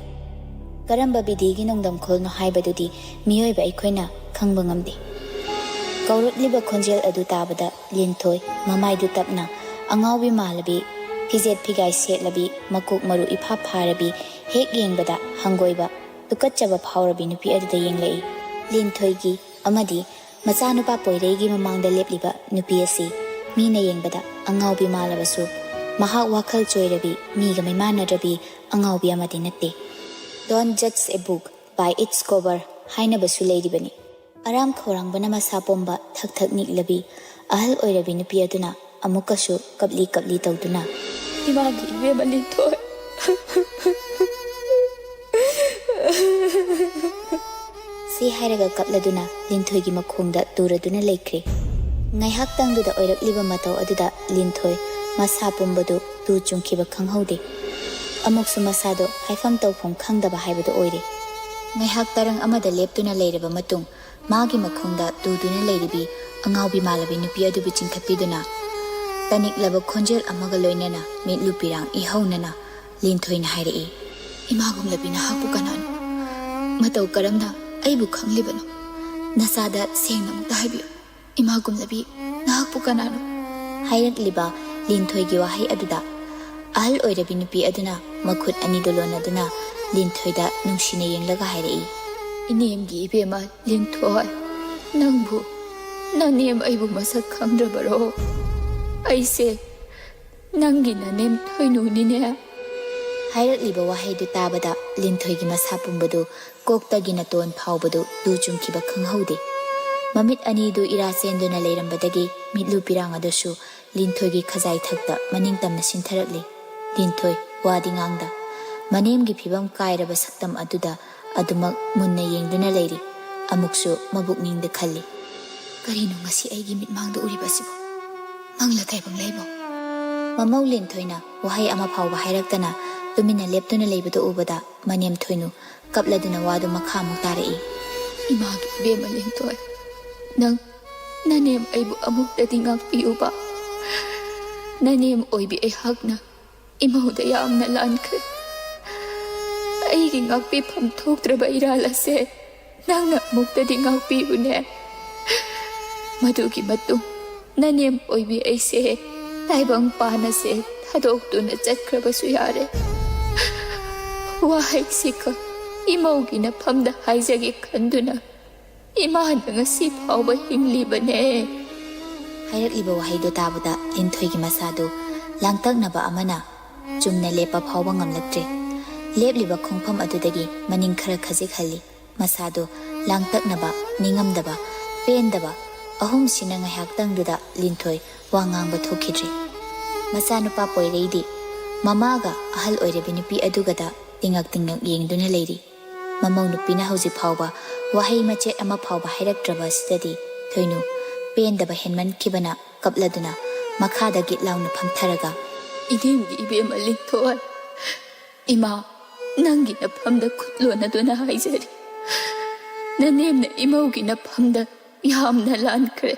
ꯀꯔꯝꯕ ꯕꯤꯙꯤꯒꯤ ꯅꯣꯡꯗꯝꯈꯣꯜꯅꯣ ꯍꯥꯏꯕꯗꯨꯗꯤ ꯃꯤꯑꯣꯏꯕ ꯑꯩꯈꯣꯏꯅ ꯈꯪꯕ ꯉꯝꯗꯦ꯫ ꯀꯧꯔꯛꯂꯤꯕ ꯈꯣꯟꯖꯦꯜ ꯑꯗꯨ ꯇꯥꯕꯗ ꯂꯤꯟꯊꯣꯏ ꯃꯃꯥꯏꯗꯨ ꯇꯞꯅ, ꯑꯉꯥꯎꯕꯤ ꯃꯥꯜꯂꯕꯤ, ꯐꯤꯖꯦꯠ ꯐꯤꯒꯥꯏ ꯁꯦꯠꯂꯕꯤ, ꯃꯀꯣꯛ ꯃꯔꯨ ꯏꯐꯥ ꯐꯥꯔꯕꯤ, ꯍꯦꯛ ꯌꯦꯡꯕꯗ ꯍꯪꯒꯣꯏꯕ, ꯇꯨꯀꯠꯆꯕ ꯐꯥꯎꯔꯕꯤ ꯅꯨꯄꯤ ꯑꯗꯨꯗ ꯌꯦꯡꯂꯛꯏ꯫ ꯂꯤꯟꯊꯣꯏꯒꯤ ꯑꯃꯗꯤ ꯃꯆꯥꯅꯨꯄꯥ ꯄꯣꯏꯔꯩꯒꯤ ꯃꯃꯥꯡꯗ ꯂꯦꯞꯂꯤꯕ ꯅꯨꯄꯤ ꯑꯁꯤ ꯃꯤꯅ ꯌꯦꯡꯕꯗ ꯑꯉꯥꯎꯕꯤ ꯃꯥꯜꯂꯕꯁꯨ, ꯃꯍꯥꯛ ꯋꯥꯈꯜ ꯆꯣꯏꯔꯕꯤ, ꯃꯤꯒ ꯃꯩꯃꯥꯟꯅꯗ꯭ꯔꯕꯤ ꯑꯉꯥꯎꯕꯤ ꯑꯃꯗꯤ ꯅꯠꯇꯦ꯫ "Don't judge a book by its cover" ꯍꯥꯏꯅꯕꯁꯨ ꯂꯩꯔꯤꯕꯅꯤ꯫ ꯑꯔꯥꯝ ꯈꯧꯔꯥꯡꯕꯅ ꯃꯁꯥ ꯄꯣꯝꯕ, ꯊꯛ ꯊꯛ ꯅꯤꯛꯂꯕꯤ ꯑꯍꯜ ꯑꯣꯏꯔꯕꯤ ꯅꯨꯄꯤ ꯑꯗꯨꯅ ꯑꯃꯨꯛꯀꯁꯨ ꯀꯞꯂꯤ ꯀꯞꯂꯤ ꯇꯧꯗꯨꯅ, "ꯏꯃꯥꯒꯤ ꯏꯕꯦꯝꯃ ꯂꯤꯟꯊꯣꯏ!" ꯁꯤ ꯍꯥꯏꯔꯒ ꯀꯞꯂꯗꯨꯅ ꯂꯤꯟꯊꯣꯏꯒꯤ ꯃꯈꯣꯡꯗ ꯇꯨꯔꯗꯨꯅ ꯂꯩꯈ꯭ꯔꯦ꯫ ꯉꯥꯏꯍꯥꯛꯇꯪꯗꯨꯗ ꯑꯣꯏꯔꯛꯂꯤꯕ ꯃꯇꯧ ꯑꯗꯨꯗ ꯂꯤꯟꯊꯣꯏ ꯃꯁꯥ ꯄꯨꯝꯕꯗꯨ ꯇꯨ ꯆꯨꯡꯈꯤꯕ ꯈꯪꯍꯧꯗꯦ꯫ ꯑꯃꯨꯛꯁꯨ ꯃꯁꯥꯗꯣ ꯍꯥꯏꯐꯝ ꯇꯧꯐꯝ ꯈꯪꯗꯕ ꯍꯥꯏꯕꯗꯨ ꯑꯣꯏꯔꯦ꯫ ꯉꯥꯏꯍꯥꯛ ꯇꯔꯪ ꯑꯃꯗ ꯂꯦꯞꯇꯨꯅ ꯂꯩꯔꯕ ꯃꯇꯨꯡ, ꯃꯥꯒꯤ ꯃꯈꯣꯡꯗ ꯇꯨꯗꯨꯅ ꯂꯩꯔꯤꯕꯤ ꯑꯉꯥꯎꯕꯤ ꯃꯥꯜꯂꯕꯤ ꯅꯨꯄꯤ ꯑꯗꯨꯕꯨ ꯆꯤꯡꯈꯠꯄꯤꯗꯨꯅ, ꯇꯅꯤꯛꯂꯕ ꯈꯣꯟꯖꯦꯜ ꯑꯃꯒ ꯂꯣꯏꯅꯅ ꯃꯤꯠꯂꯨ ꯄꯤꯔꯥꯡ ꯏꯍꯧꯅꯅ ꯂꯤꯟꯊꯣꯏꯅ ꯍꯥꯏꯔꯛꯏ, "ꯏꯃꯥꯒꯨꯝꯂꯕꯤ ꯅꯍꯥꯛꯄꯨ ꯀꯅꯥꯅꯣ? ꯃꯇꯧ ꯀꯔꯝꯅ ꯑꯩꯕꯨ ꯈꯪꯂꯤꯕꯅꯣ? ꯅꯆꯥꯗ ꯁꯦꯡꯅ ꯑꯃꯨꯛꯇ ꯍꯥꯏꯕꯤꯌꯨ꯫ ꯏꯃꯥꯒꯨꯝꯂꯕꯤ ꯅꯍꯥꯛꯄꯨ ꯀꯅꯥꯅꯣ?" ꯍꯥꯏꯔꯛꯂꯤꯕ ꯂꯤꯟꯊꯣꯏꯒꯤ ꯋꯥꯍꯩ ꯑꯗꯨꯗ ꯑꯍꯜ ꯑꯣꯏꯔꯕꯤ ꯅꯨꯄꯤ ꯑꯗꯨꯅ ꯃꯈꯨꯠ ꯑꯅꯤꯗꯨ ꯂꯣꯟꯅꯗꯨꯅ ꯂꯤꯟꯊꯣꯏꯗ ꯅꯨꯡꯁꯤꯅ ꯌꯦꯡꯂꯒ ꯍꯥꯏꯔꯛꯏ, ꯏꯅꯦꯝꯒꯤ ꯏꯕꯦꯝꯃ ꯂꯤꯟꯊꯣꯏ, ꯅꯪꯕꯨ, ꯅꯅꯦꯝ ꯑꯩꯕꯨ ꯃꯁꯛ ꯈꯪꯗ꯭ꯔꯕꯔꯣ? ꯑꯩꯁꯦ ꯅꯪꯒꯤ ꯅꯅꯦꯝ ꯊꯣꯏꯅꯨꯅꯤꯅꯦ꯫ ꯍꯥꯏꯔꯛꯂꯤꯕ ꯋꯥꯍꯩꯗꯨ ꯇꯥꯕꯗ ꯂꯤꯟꯊꯣꯏꯒꯤ ꯃꯁꯥ ꯄꯨꯝꯕꯗꯨ, ꯀꯣꯛꯇꯒꯤ ꯅꯇꯣꯟ ꯐꯥꯎꯕꯗꯨ ꯂꯨ ꯆꯨꯡꯈꯤꯕ ꯈꯪꯍꯧꯗꯦ꯫ ꯃꯃꯤꯠ ꯑꯅꯤꯗꯨ ꯏꯔꯥ ꯆꯦꯟꯗꯨꯅ ꯂꯩꯔꯝꯕꯗꯒꯤ ꯃꯤꯠꯂꯨ ꯄꯤꯔꯥꯡ ꯑꯗꯨꯁꯨ ꯂꯤꯟꯊꯣꯏꯒꯤ ꯈꯖꯥꯏ ꯊꯛꯇ ꯃꯅꯤꯡ ꯇꯝꯅ ꯁꯤꯟꯊꯔꯛꯂꯤ꯫ ꯂꯤꯟꯊꯣꯏ ꯋꯥꯗꯤ ꯉꯥꯡꯗ, ꯃꯅꯦꯝꯒꯤ ꯐꯤꯕꯝ ꯀꯥꯏꯔꯕ ꯁꯛꯇꯝ ꯑꯗꯨꯗ ꯑꯗꯨꯃꯛ ꯃꯨꯟꯅ ꯌꯦꯡꯗꯨꯅ ꯂꯩꯔꯤ꯫ ꯑꯃꯨꯛꯁꯨ ꯃꯕꯨꯛꯅꯤꯡꯗ ꯈꯜꯂꯤ, "ꯀꯔꯤꯅꯣ ꯉꯁꯤ ꯑꯩꯒꯤ ꯃꯤꯠꯃꯥꯡꯗ ꯎꯔꯤꯕ ꯑꯁꯤꯕꯨ? ꯃꯪꯂ ꯇꯥꯏꯕꯪ ꯂꯩꯕꯣ?" ꯃꯃꯧ ꯂꯤꯟꯊꯣꯏꯅ ꯋꯥꯍꯩ ꯑꯃ ꯐꯥꯎꯕ ꯍꯥꯏꯔꯛꯇꯅ ꯇꯨꯃꯤꯟꯅ ꯂꯦꯞꯇꯨꯅ ꯂꯩꯕꯗꯨ ꯎꯕꯗ ꯃꯅꯦꯝ ꯊꯣꯏꯅꯨ ꯀꯞꯂꯗꯨꯅ ꯋꯥꯗꯨ ꯃꯈꯥ ꯑꯃꯨꯛ ꯇꯥꯔꯛꯏ꯫ "ꯏꯃꯥꯒꯤ ꯏꯕꯦꯝꯃ ꯂꯤꯟꯊꯣꯏ, ꯅꯪ ꯅꯅꯦꯝ ꯑꯩꯕꯨ ꯑꯃꯨꯛꯇꯗꯤ ꯉꯥꯛꯄꯤꯌꯨꯕ꯫ ꯅꯅꯦꯝ ꯑꯣꯏꯕꯤ ꯑꯩꯍꯥꯛꯅ ꯏꯃꯧꯗ ꯌꯥꯝꯅ ꯂꯥꯟꯈ꯭ꯔꯦ꯫ ꯑꯩꯒꯤ ꯉꯥꯛꯄꯤꯐꯝ ꯊꯣꯛꯇ꯭ꯔꯕ ꯏꯔꯥꯜ ꯑꯁꯦ ꯅꯪꯅ ꯑꯃꯨꯛꯇꯗꯤ ꯉꯥꯛꯄꯤꯌꯨꯅꯦ꯫ ꯃꯗꯨꯒꯤ ꯃꯇꯨꯡ ꯅꯅꯦꯝ ꯑꯣꯏꯕꯤ ꯑꯩꯁꯦ ꯇꯥꯏꯕꯪ ꯄꯥꯟ ꯑꯁꯦ ꯊꯥꯗꯣꯛꯇꯨꯅ ꯆꯠꯈ꯭ꯔꯕꯁꯨ ꯌꯥꯔꯦ꯫ ꯋꯥꯍꯩꯁꯤꯈꯛ ꯏꯃꯧꯒꯤ ꯅꯐꯝꯗ ꯍꯥꯏꯖꯒꯦ ꯈꯟꯗꯨꯅ ꯏꯃꯥꯅ ꯉꯁꯤ ꯐꯥꯎꯕ ꯍꯤꯡꯂꯤꯕꯅꯦ"꯫ ꯍꯥꯏꯔꯛꯂꯤꯕ ꯋꯥꯍꯩꯗꯨ ꯇꯥꯕꯗ ꯂꯤꯟꯊꯣꯏꯒꯤ ꯃꯁꯥꯗꯨ ꯂꯥꯡꯇꯛꯅꯕ ꯑꯃꯅ ꯆꯨꯝꯅ ꯂꯦꯞꯄ ꯐꯥꯎꯕ ꯉꯝꯂꯛꯇ꯭ꯔꯦ꯫ ꯂꯦꯞꯂꯤꯕ ꯈꯣꯡꯐꯝ ꯑꯗꯨꯗꯒꯤ ꯃꯅꯤꯡ ꯈꯔ ꯈꯖꯤꯛ ꯍꯜꯂꯤ꯫ ꯃꯁꯥꯗꯨ ꯂꯥꯡꯇꯛꯅꯕ, ꯅꯤꯡꯉꯝꯗꯕ, ꯄꯦꯟꯗꯕ ꯑꯍꯨꯝꯁꯤꯅ ꯉꯥꯏꯍꯥꯛꯇꯪꯗꯨꯗ ꯂꯤꯟꯊꯣꯏ ꯋꯥ ꯉꯥꯡꯕ ꯊꯣꯛꯈꯤꯗ꯭ꯔꯦ꯫ ꯃꯆꯥꯅꯨꯄꯥ ꯄꯣꯏꯔꯩꯗꯤ ꯃꯃꯥꯒ ꯑꯍꯜ ꯑꯣꯏꯔꯕꯤ ꯅꯨꯄꯤ ꯑꯗꯨꯒꯗ ꯇꯤꯡꯉꯛ ꯇꯤꯡꯉꯛ ꯌꯦꯡꯗꯨꯅ ꯂꯩꯔꯤ꯫ ꯃꯃꯧ ꯅꯨꯄꯤꯅ ꯍꯧꯖꯤꯛ ꯐꯥꯎꯕ ꯋꯥꯍꯩ ꯃꯆꯦꯠ ꯑꯃ ꯐꯥꯎꯕ ꯍꯥꯏꯔꯛꯇ꯭ꯔꯕ ꯑꯁꯤꯗꯗꯤ ꯊꯣꯏꯅꯨ ꯄꯦꯟꯗꯕ ꯍꯦꯟꯃꯟꯈꯤꯕꯅ ꯀꯞꯂꯗꯨꯅ ꯃꯈꯥꯗ ꯒꯤꯠ ꯂꯥꯎꯅ ꯐꯝꯊꯔꯒ, "ꯏꯅꯦꯝꯒꯤ ꯏꯕꯦꯝꯃ ꯂꯤꯟꯊꯣꯏ, ꯏꯃꯥ, ꯅꯪꯒꯤ ꯅꯐꯝꯗ ꯈꯨꯠ ꯂꯣꯟꯅꯗꯨꯅ ꯍꯥꯏꯖꯔꯤ꯫ ꯅꯅꯦꯝꯅ ꯏꯃꯧꯒꯤ ꯅꯐꯝꯗ ꯌꯥꯝꯅ ꯂꯥꯟꯈ꯭ꯔꯦ꯫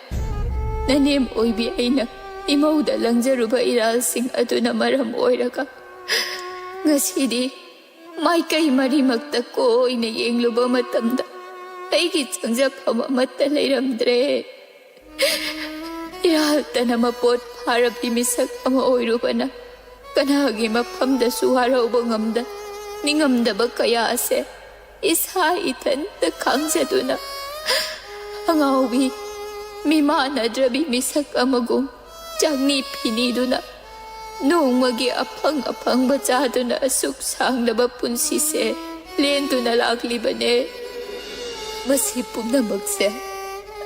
ꯅꯅꯦꯝ ꯑꯣꯏꯕꯤ ꯑꯩꯅ ꯏꯃꯧꯗ ꯂꯪꯖꯔꯨꯕ ꯏꯔꯥꯜꯁꯤꯡ ꯑꯗꯨꯅ ꯃꯔꯝ ꯑꯣꯏꯔꯒ ꯉꯁꯤꯗꯤ ꯃꯥꯏꯀꯩ ꯃꯔꯤꯃꯛꯇ ꯀꯣꯏꯅ ꯌꯦꯡꯂꯨꯕ ꯃꯇꯝꯗ ꯑꯩꯒꯤ ꯆꯪꯖꯐꯝ ꯑꯃꯠꯇ ꯂꯩꯔꯝꯗ꯭ꯔꯦ꯫ ꯏꯔꯥꯜꯇꯅ ꯃꯄꯣꯠ ꯐꯥꯔꯕꯤ ꯃꯤꯁꯛ ꯑꯃ ꯑꯣꯏꯔꯨꯕꯅ ꯀꯅꯥꯒꯤ ꯃꯐꯝꯗꯁꯨ ꯋꯥꯔꯧꯕ ꯉꯝꯗ ꯅꯤꯡꯉꯝꯗꯕ ꯀꯌꯥ ꯑꯁꯦ ꯏꯁꯥ ꯏꯊꯟꯇ ꯈꯥꯡꯖꯗꯨꯅ, ꯑꯉꯥꯎꯕꯤ, ꯃꯤꯃꯥꯟꯅꯗ꯭ꯔꯕꯤ ꯃꯤꯁꯛ ꯑꯃꯒꯨꯝ ꯆꯥꯛꯅꯤ ꯐꯤꯅꯤꯗꯨꯅ, ꯅꯣꯡꯃꯒꯤ ꯑꯐꯪ ꯑꯐꯪꯕ ꯆꯥꯗꯨꯅ ꯑꯁꯨꯛ ꯁꯥꯡꯂꯕ ꯄꯨꯟꯁꯤꯁꯦ ꯂꯦꯟꯗꯨꯅ ꯂꯥꯛꯂꯤꯕꯅꯦ꯫ ꯃꯁꯤ ꯄꯨꯝꯅꯃꯛꯁꯦ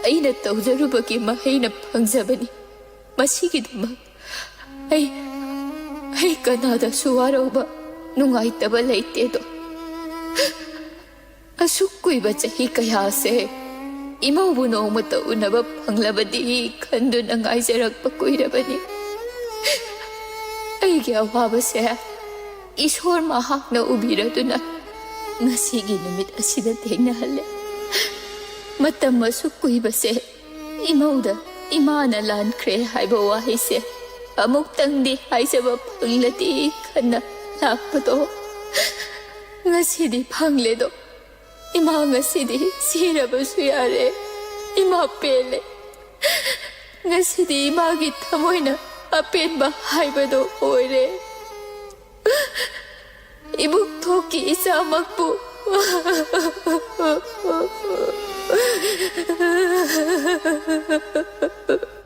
ꯑꯩꯅ ꯇꯧꯖꯔꯨꯕꯒꯤ ꯃꯍꯩꯅ ꯐꯪꯖꯕꯅꯤ꯫ ꯃꯁꯤꯒꯤꯗꯃꯛ ꯑꯩ, ꯑꯩ ꯀꯅꯥꯗꯁꯨ ꯋꯥꯔꯧꯕ, ꯅꯨꯡꯉꯥꯏꯇꯕ ꯂꯩꯇꯦꯗꯣ꯫ ꯑꯁꯨꯛ ꯀꯨꯏꯕ ꯆꯍꯤ ꯀꯌꯥꯁꯦ ꯏꯃꯧꯕꯨ ꯅꯣꯡꯃꯇ ꯎꯅꯕ ꯐꯪꯂꯕꯗꯤ ꯈꯟꯗꯨꯅ ꯉꯥꯏꯖꯔꯛꯄ ꯀꯨꯏꯔꯕꯅꯤ꯫ ꯑꯩꯒꯤ ꯑꯋꯥꯕꯁꯦ ꯏꯁꯣꯔ ꯃꯍꯥꯛꯅ ꯎꯕꯤꯔꯗꯨꯅ ꯉꯁꯤꯒꯤ ꯅꯨꯃꯤꯠ ꯑꯁꯤꯗ ꯊꯦꯡꯅꯍꯜꯂꯦ꯫ ꯃꯇꯝ ꯑꯁꯨꯛ ꯀꯨꯏꯕꯁꯦ ꯏꯃꯧꯗ ꯏꯃꯥꯅ ꯂꯥꯟꯈ꯭ꯔꯦ ꯍꯥꯏꯕ ꯋꯥꯍꯩꯁꯦ ꯑꯃꯨꯛꯇꯪꯗꯤ ꯍꯥꯏꯖꯕ ꯐꯪꯂꯗꯤ ꯈꯟꯅ ꯂꯥꯛꯄꯗꯣ, ꯉꯁꯤꯗꯤ ꯐꯪꯂꯦꯗꯣ꯫ ꯏꯃꯥ ꯉꯁꯤꯗꯤ ꯁꯤꯔꯕꯁꯨ ꯌꯥꯔꯦ꯫ ꯏꯃꯥ ꯄꯦꯜꯂꯦ꯫ ꯉꯁꯤꯗꯤ ꯏꯃꯥꯒꯤ ꯊꯃꯣꯏꯅ ꯑꯄꯦꯟꯕ ꯍꯥꯏꯕꯗꯣ ꯑꯣꯏꯔꯦ꯫ ꯏꯕꯨꯡꯊꯣꯛꯀꯤ ꯏꯆꯥꯃꯛꯄꯨ꯫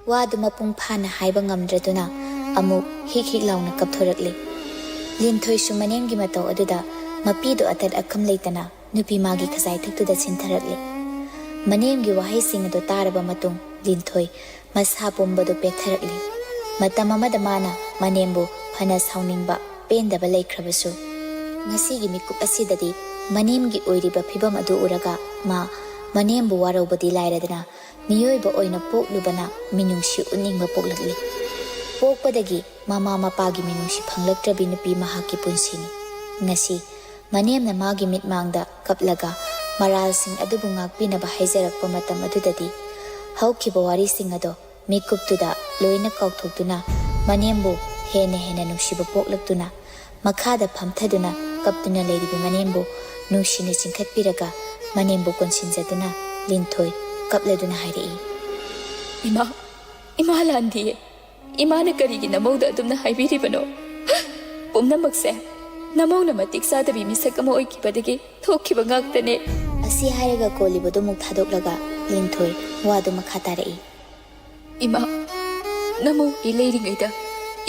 ꯋꯥꯗꯨ ꯃꯄꯨꯡ ꯐꯥꯅ ꯍꯥꯏꯕ ꯉꯝꯗ꯭ꯔꯗꯨꯅ ꯑꯃꯨꯛ ꯍꯤꯛ ꯍꯤꯛ ꯂꯥꯎꯅ ꯀꯞꯊꯣꯔꯛꯂꯤ꯫ ꯂꯤꯟꯊꯣꯏꯁꯨ ꯃꯅꯦꯝꯒꯤ ꯃꯇꯧ ꯑꯗꯨꯗ ꯃꯄꯤꯗꯨ ꯑꯇꯠ ꯑꯈꯝ ꯂꯩꯇꯅ ꯅꯨꯄꯤ ꯃꯥꯒꯤ ꯈꯖꯥꯏꯊꯛꯇꯨꯗ ꯁꯤꯟꯊꯔꯛꯂꯤ꯫ ꯃꯅꯦꯝꯒꯤ ꯋꯥꯍꯩꯁꯤꯡ ꯑꯗꯨ ꯇꯥꯔꯕ ꯃꯇꯨꯡ ꯂꯤꯟꯊꯣꯏ ꯃꯁꯥ ꯄꯨꯝꯕꯗꯨ ꯄꯦꯠꯊꯔꯛꯂꯤ꯫ ꯃꯇꯝ ꯑꯃꯗ ꯃꯥꯅ ꯃꯅꯦꯝꯕꯨ ꯐꯅ ꯁꯥꯎꯅꯤꯡꯕ, ꯄꯦꯟꯗꯕ ꯂꯩꯈ꯭ꯔꯕꯁꯨ, ꯉꯁꯤꯒꯤ ꯃꯤꯀꯨꯞ ꯑꯁꯤꯗꯗꯤ ꯃꯅꯦꯝꯒꯤ ꯑꯣꯏꯔꯤꯕ ꯐꯤꯕꯝ ꯑꯗꯨ ꯎꯔꯒ ꯃꯥ ꯃꯅꯦꯝꯕꯨ ꯋꯥꯔꯧꯕꯗꯤ ꯂꯥꯏꯔꯗꯅ, ꯃꯤꯑꯣꯏꯕ ꯑꯣꯏꯅ ꯄꯣꯛꯂꯨꯕꯅ ꯃꯤꯅꯨꯡꯁꯤ ꯎꯠꯅꯤꯡꯕ ꯄꯣꯛꯂꯛꯂꯤ꯫ ꯄꯣꯛꯄꯗꯒꯤ ꯃꯃꯥ ꯃꯄꯥꯒꯤ ꯃꯤꯅꯨꯡꯁꯤ ꯐꯪꯂꯛꯇ꯭ꯔꯕꯤ ꯅꯨꯄꯤ ꯃꯍꯥꯛꯀꯤ ꯄꯨꯟꯁꯤꯅꯤ꯫ ꯉꯁꯤ ꯃꯅꯦꯝꯅ ꯃꯥꯒꯤ ꯃꯤꯠꯃꯥꯡꯗ ꯀꯞꯂꯒ ꯃꯔꯥꯜꯁꯤꯡ ꯑꯗꯨꯕꯨ ꯉꯥꯛꯄꯤꯅꯕ ꯍꯥꯏꯖꯔꯛꯄ ꯃꯇꯝ ꯑꯗꯨꯗꯗꯤ, ꯍꯧꯈꯤꯕ ꯋꯥꯔꯤꯁꯤꯡ ꯑꯗꯣ ꯃꯤꯀꯨꯞꯇꯨꯗ ꯂꯣꯏꯅ ꯀꯥꯎꯊꯣꯛꯇꯨꯅ, ꯃꯅꯦꯝꯕꯨ ꯍꯦꯟꯅ ꯍꯦꯟꯅ ꯅꯨꯡꯁꯤꯕ ꯄꯣꯛꯂꯛꯇꯨꯅ, ꯃꯈꯥꯗ ꯐꯝꯊꯗꯨꯅ ꯀꯞꯇꯨꯅ ꯂꯩꯔꯤꯕ ꯃꯅꯦꯝꯕꯨ ꯅꯨꯡꯁꯤꯅ ꯆꯤꯡꯈꯠꯄꯤꯔꯒ, ꯃꯅꯦꯝꯕꯨ ꯀꯣꯟꯁꯤꯟꯖꯗꯨꯅ ꯂꯤꯟꯊꯣꯏ ꯀꯞꯂꯗꯨꯅ ꯍꯥꯏꯔꯛꯏ, "ꯏꯃꯥ, ꯏꯃꯥ ꯂꯥꯟꯗꯤꯌꯦ꯫ ꯏꯃꯥꯅ ꯀꯔꯤꯒꯤ ꯅꯃꯧꯗ ꯑꯗꯨꯝꯅ ꯍꯥꯏꯕꯤꯔꯤꯕꯅꯣ? ꯄꯨꯝꯅꯃꯛꯁꯦ ꯅꯃꯧꯅ ꯃꯇꯤꯛ ꯆꯥꯗꯕꯤ ꯃꯤꯁꯛ ꯑꯃ ꯑꯣꯏꯈꯤꯕꯗꯒꯤ ꯊꯣꯛꯈꯤꯕ ꯉꯥꯛꯇꯅꯦ꯫ ꯑꯁꯤ ꯍꯥꯏꯔꯒ ꯀꯣꯜꯂꯤꯕꯗꯨ ꯑꯃꯨꯛ ꯊꯥꯗꯣꯛꯂꯒ ꯂꯤꯟꯊꯣꯏ ꯋꯥꯗꯨ ꯃꯈꯥ ꯇꯥꯔꯛꯏ꯫ ꯏꯃꯥ, ꯅꯃꯧ ꯑꯩ ꯂꯩꯔꯤꯉꯩꯗ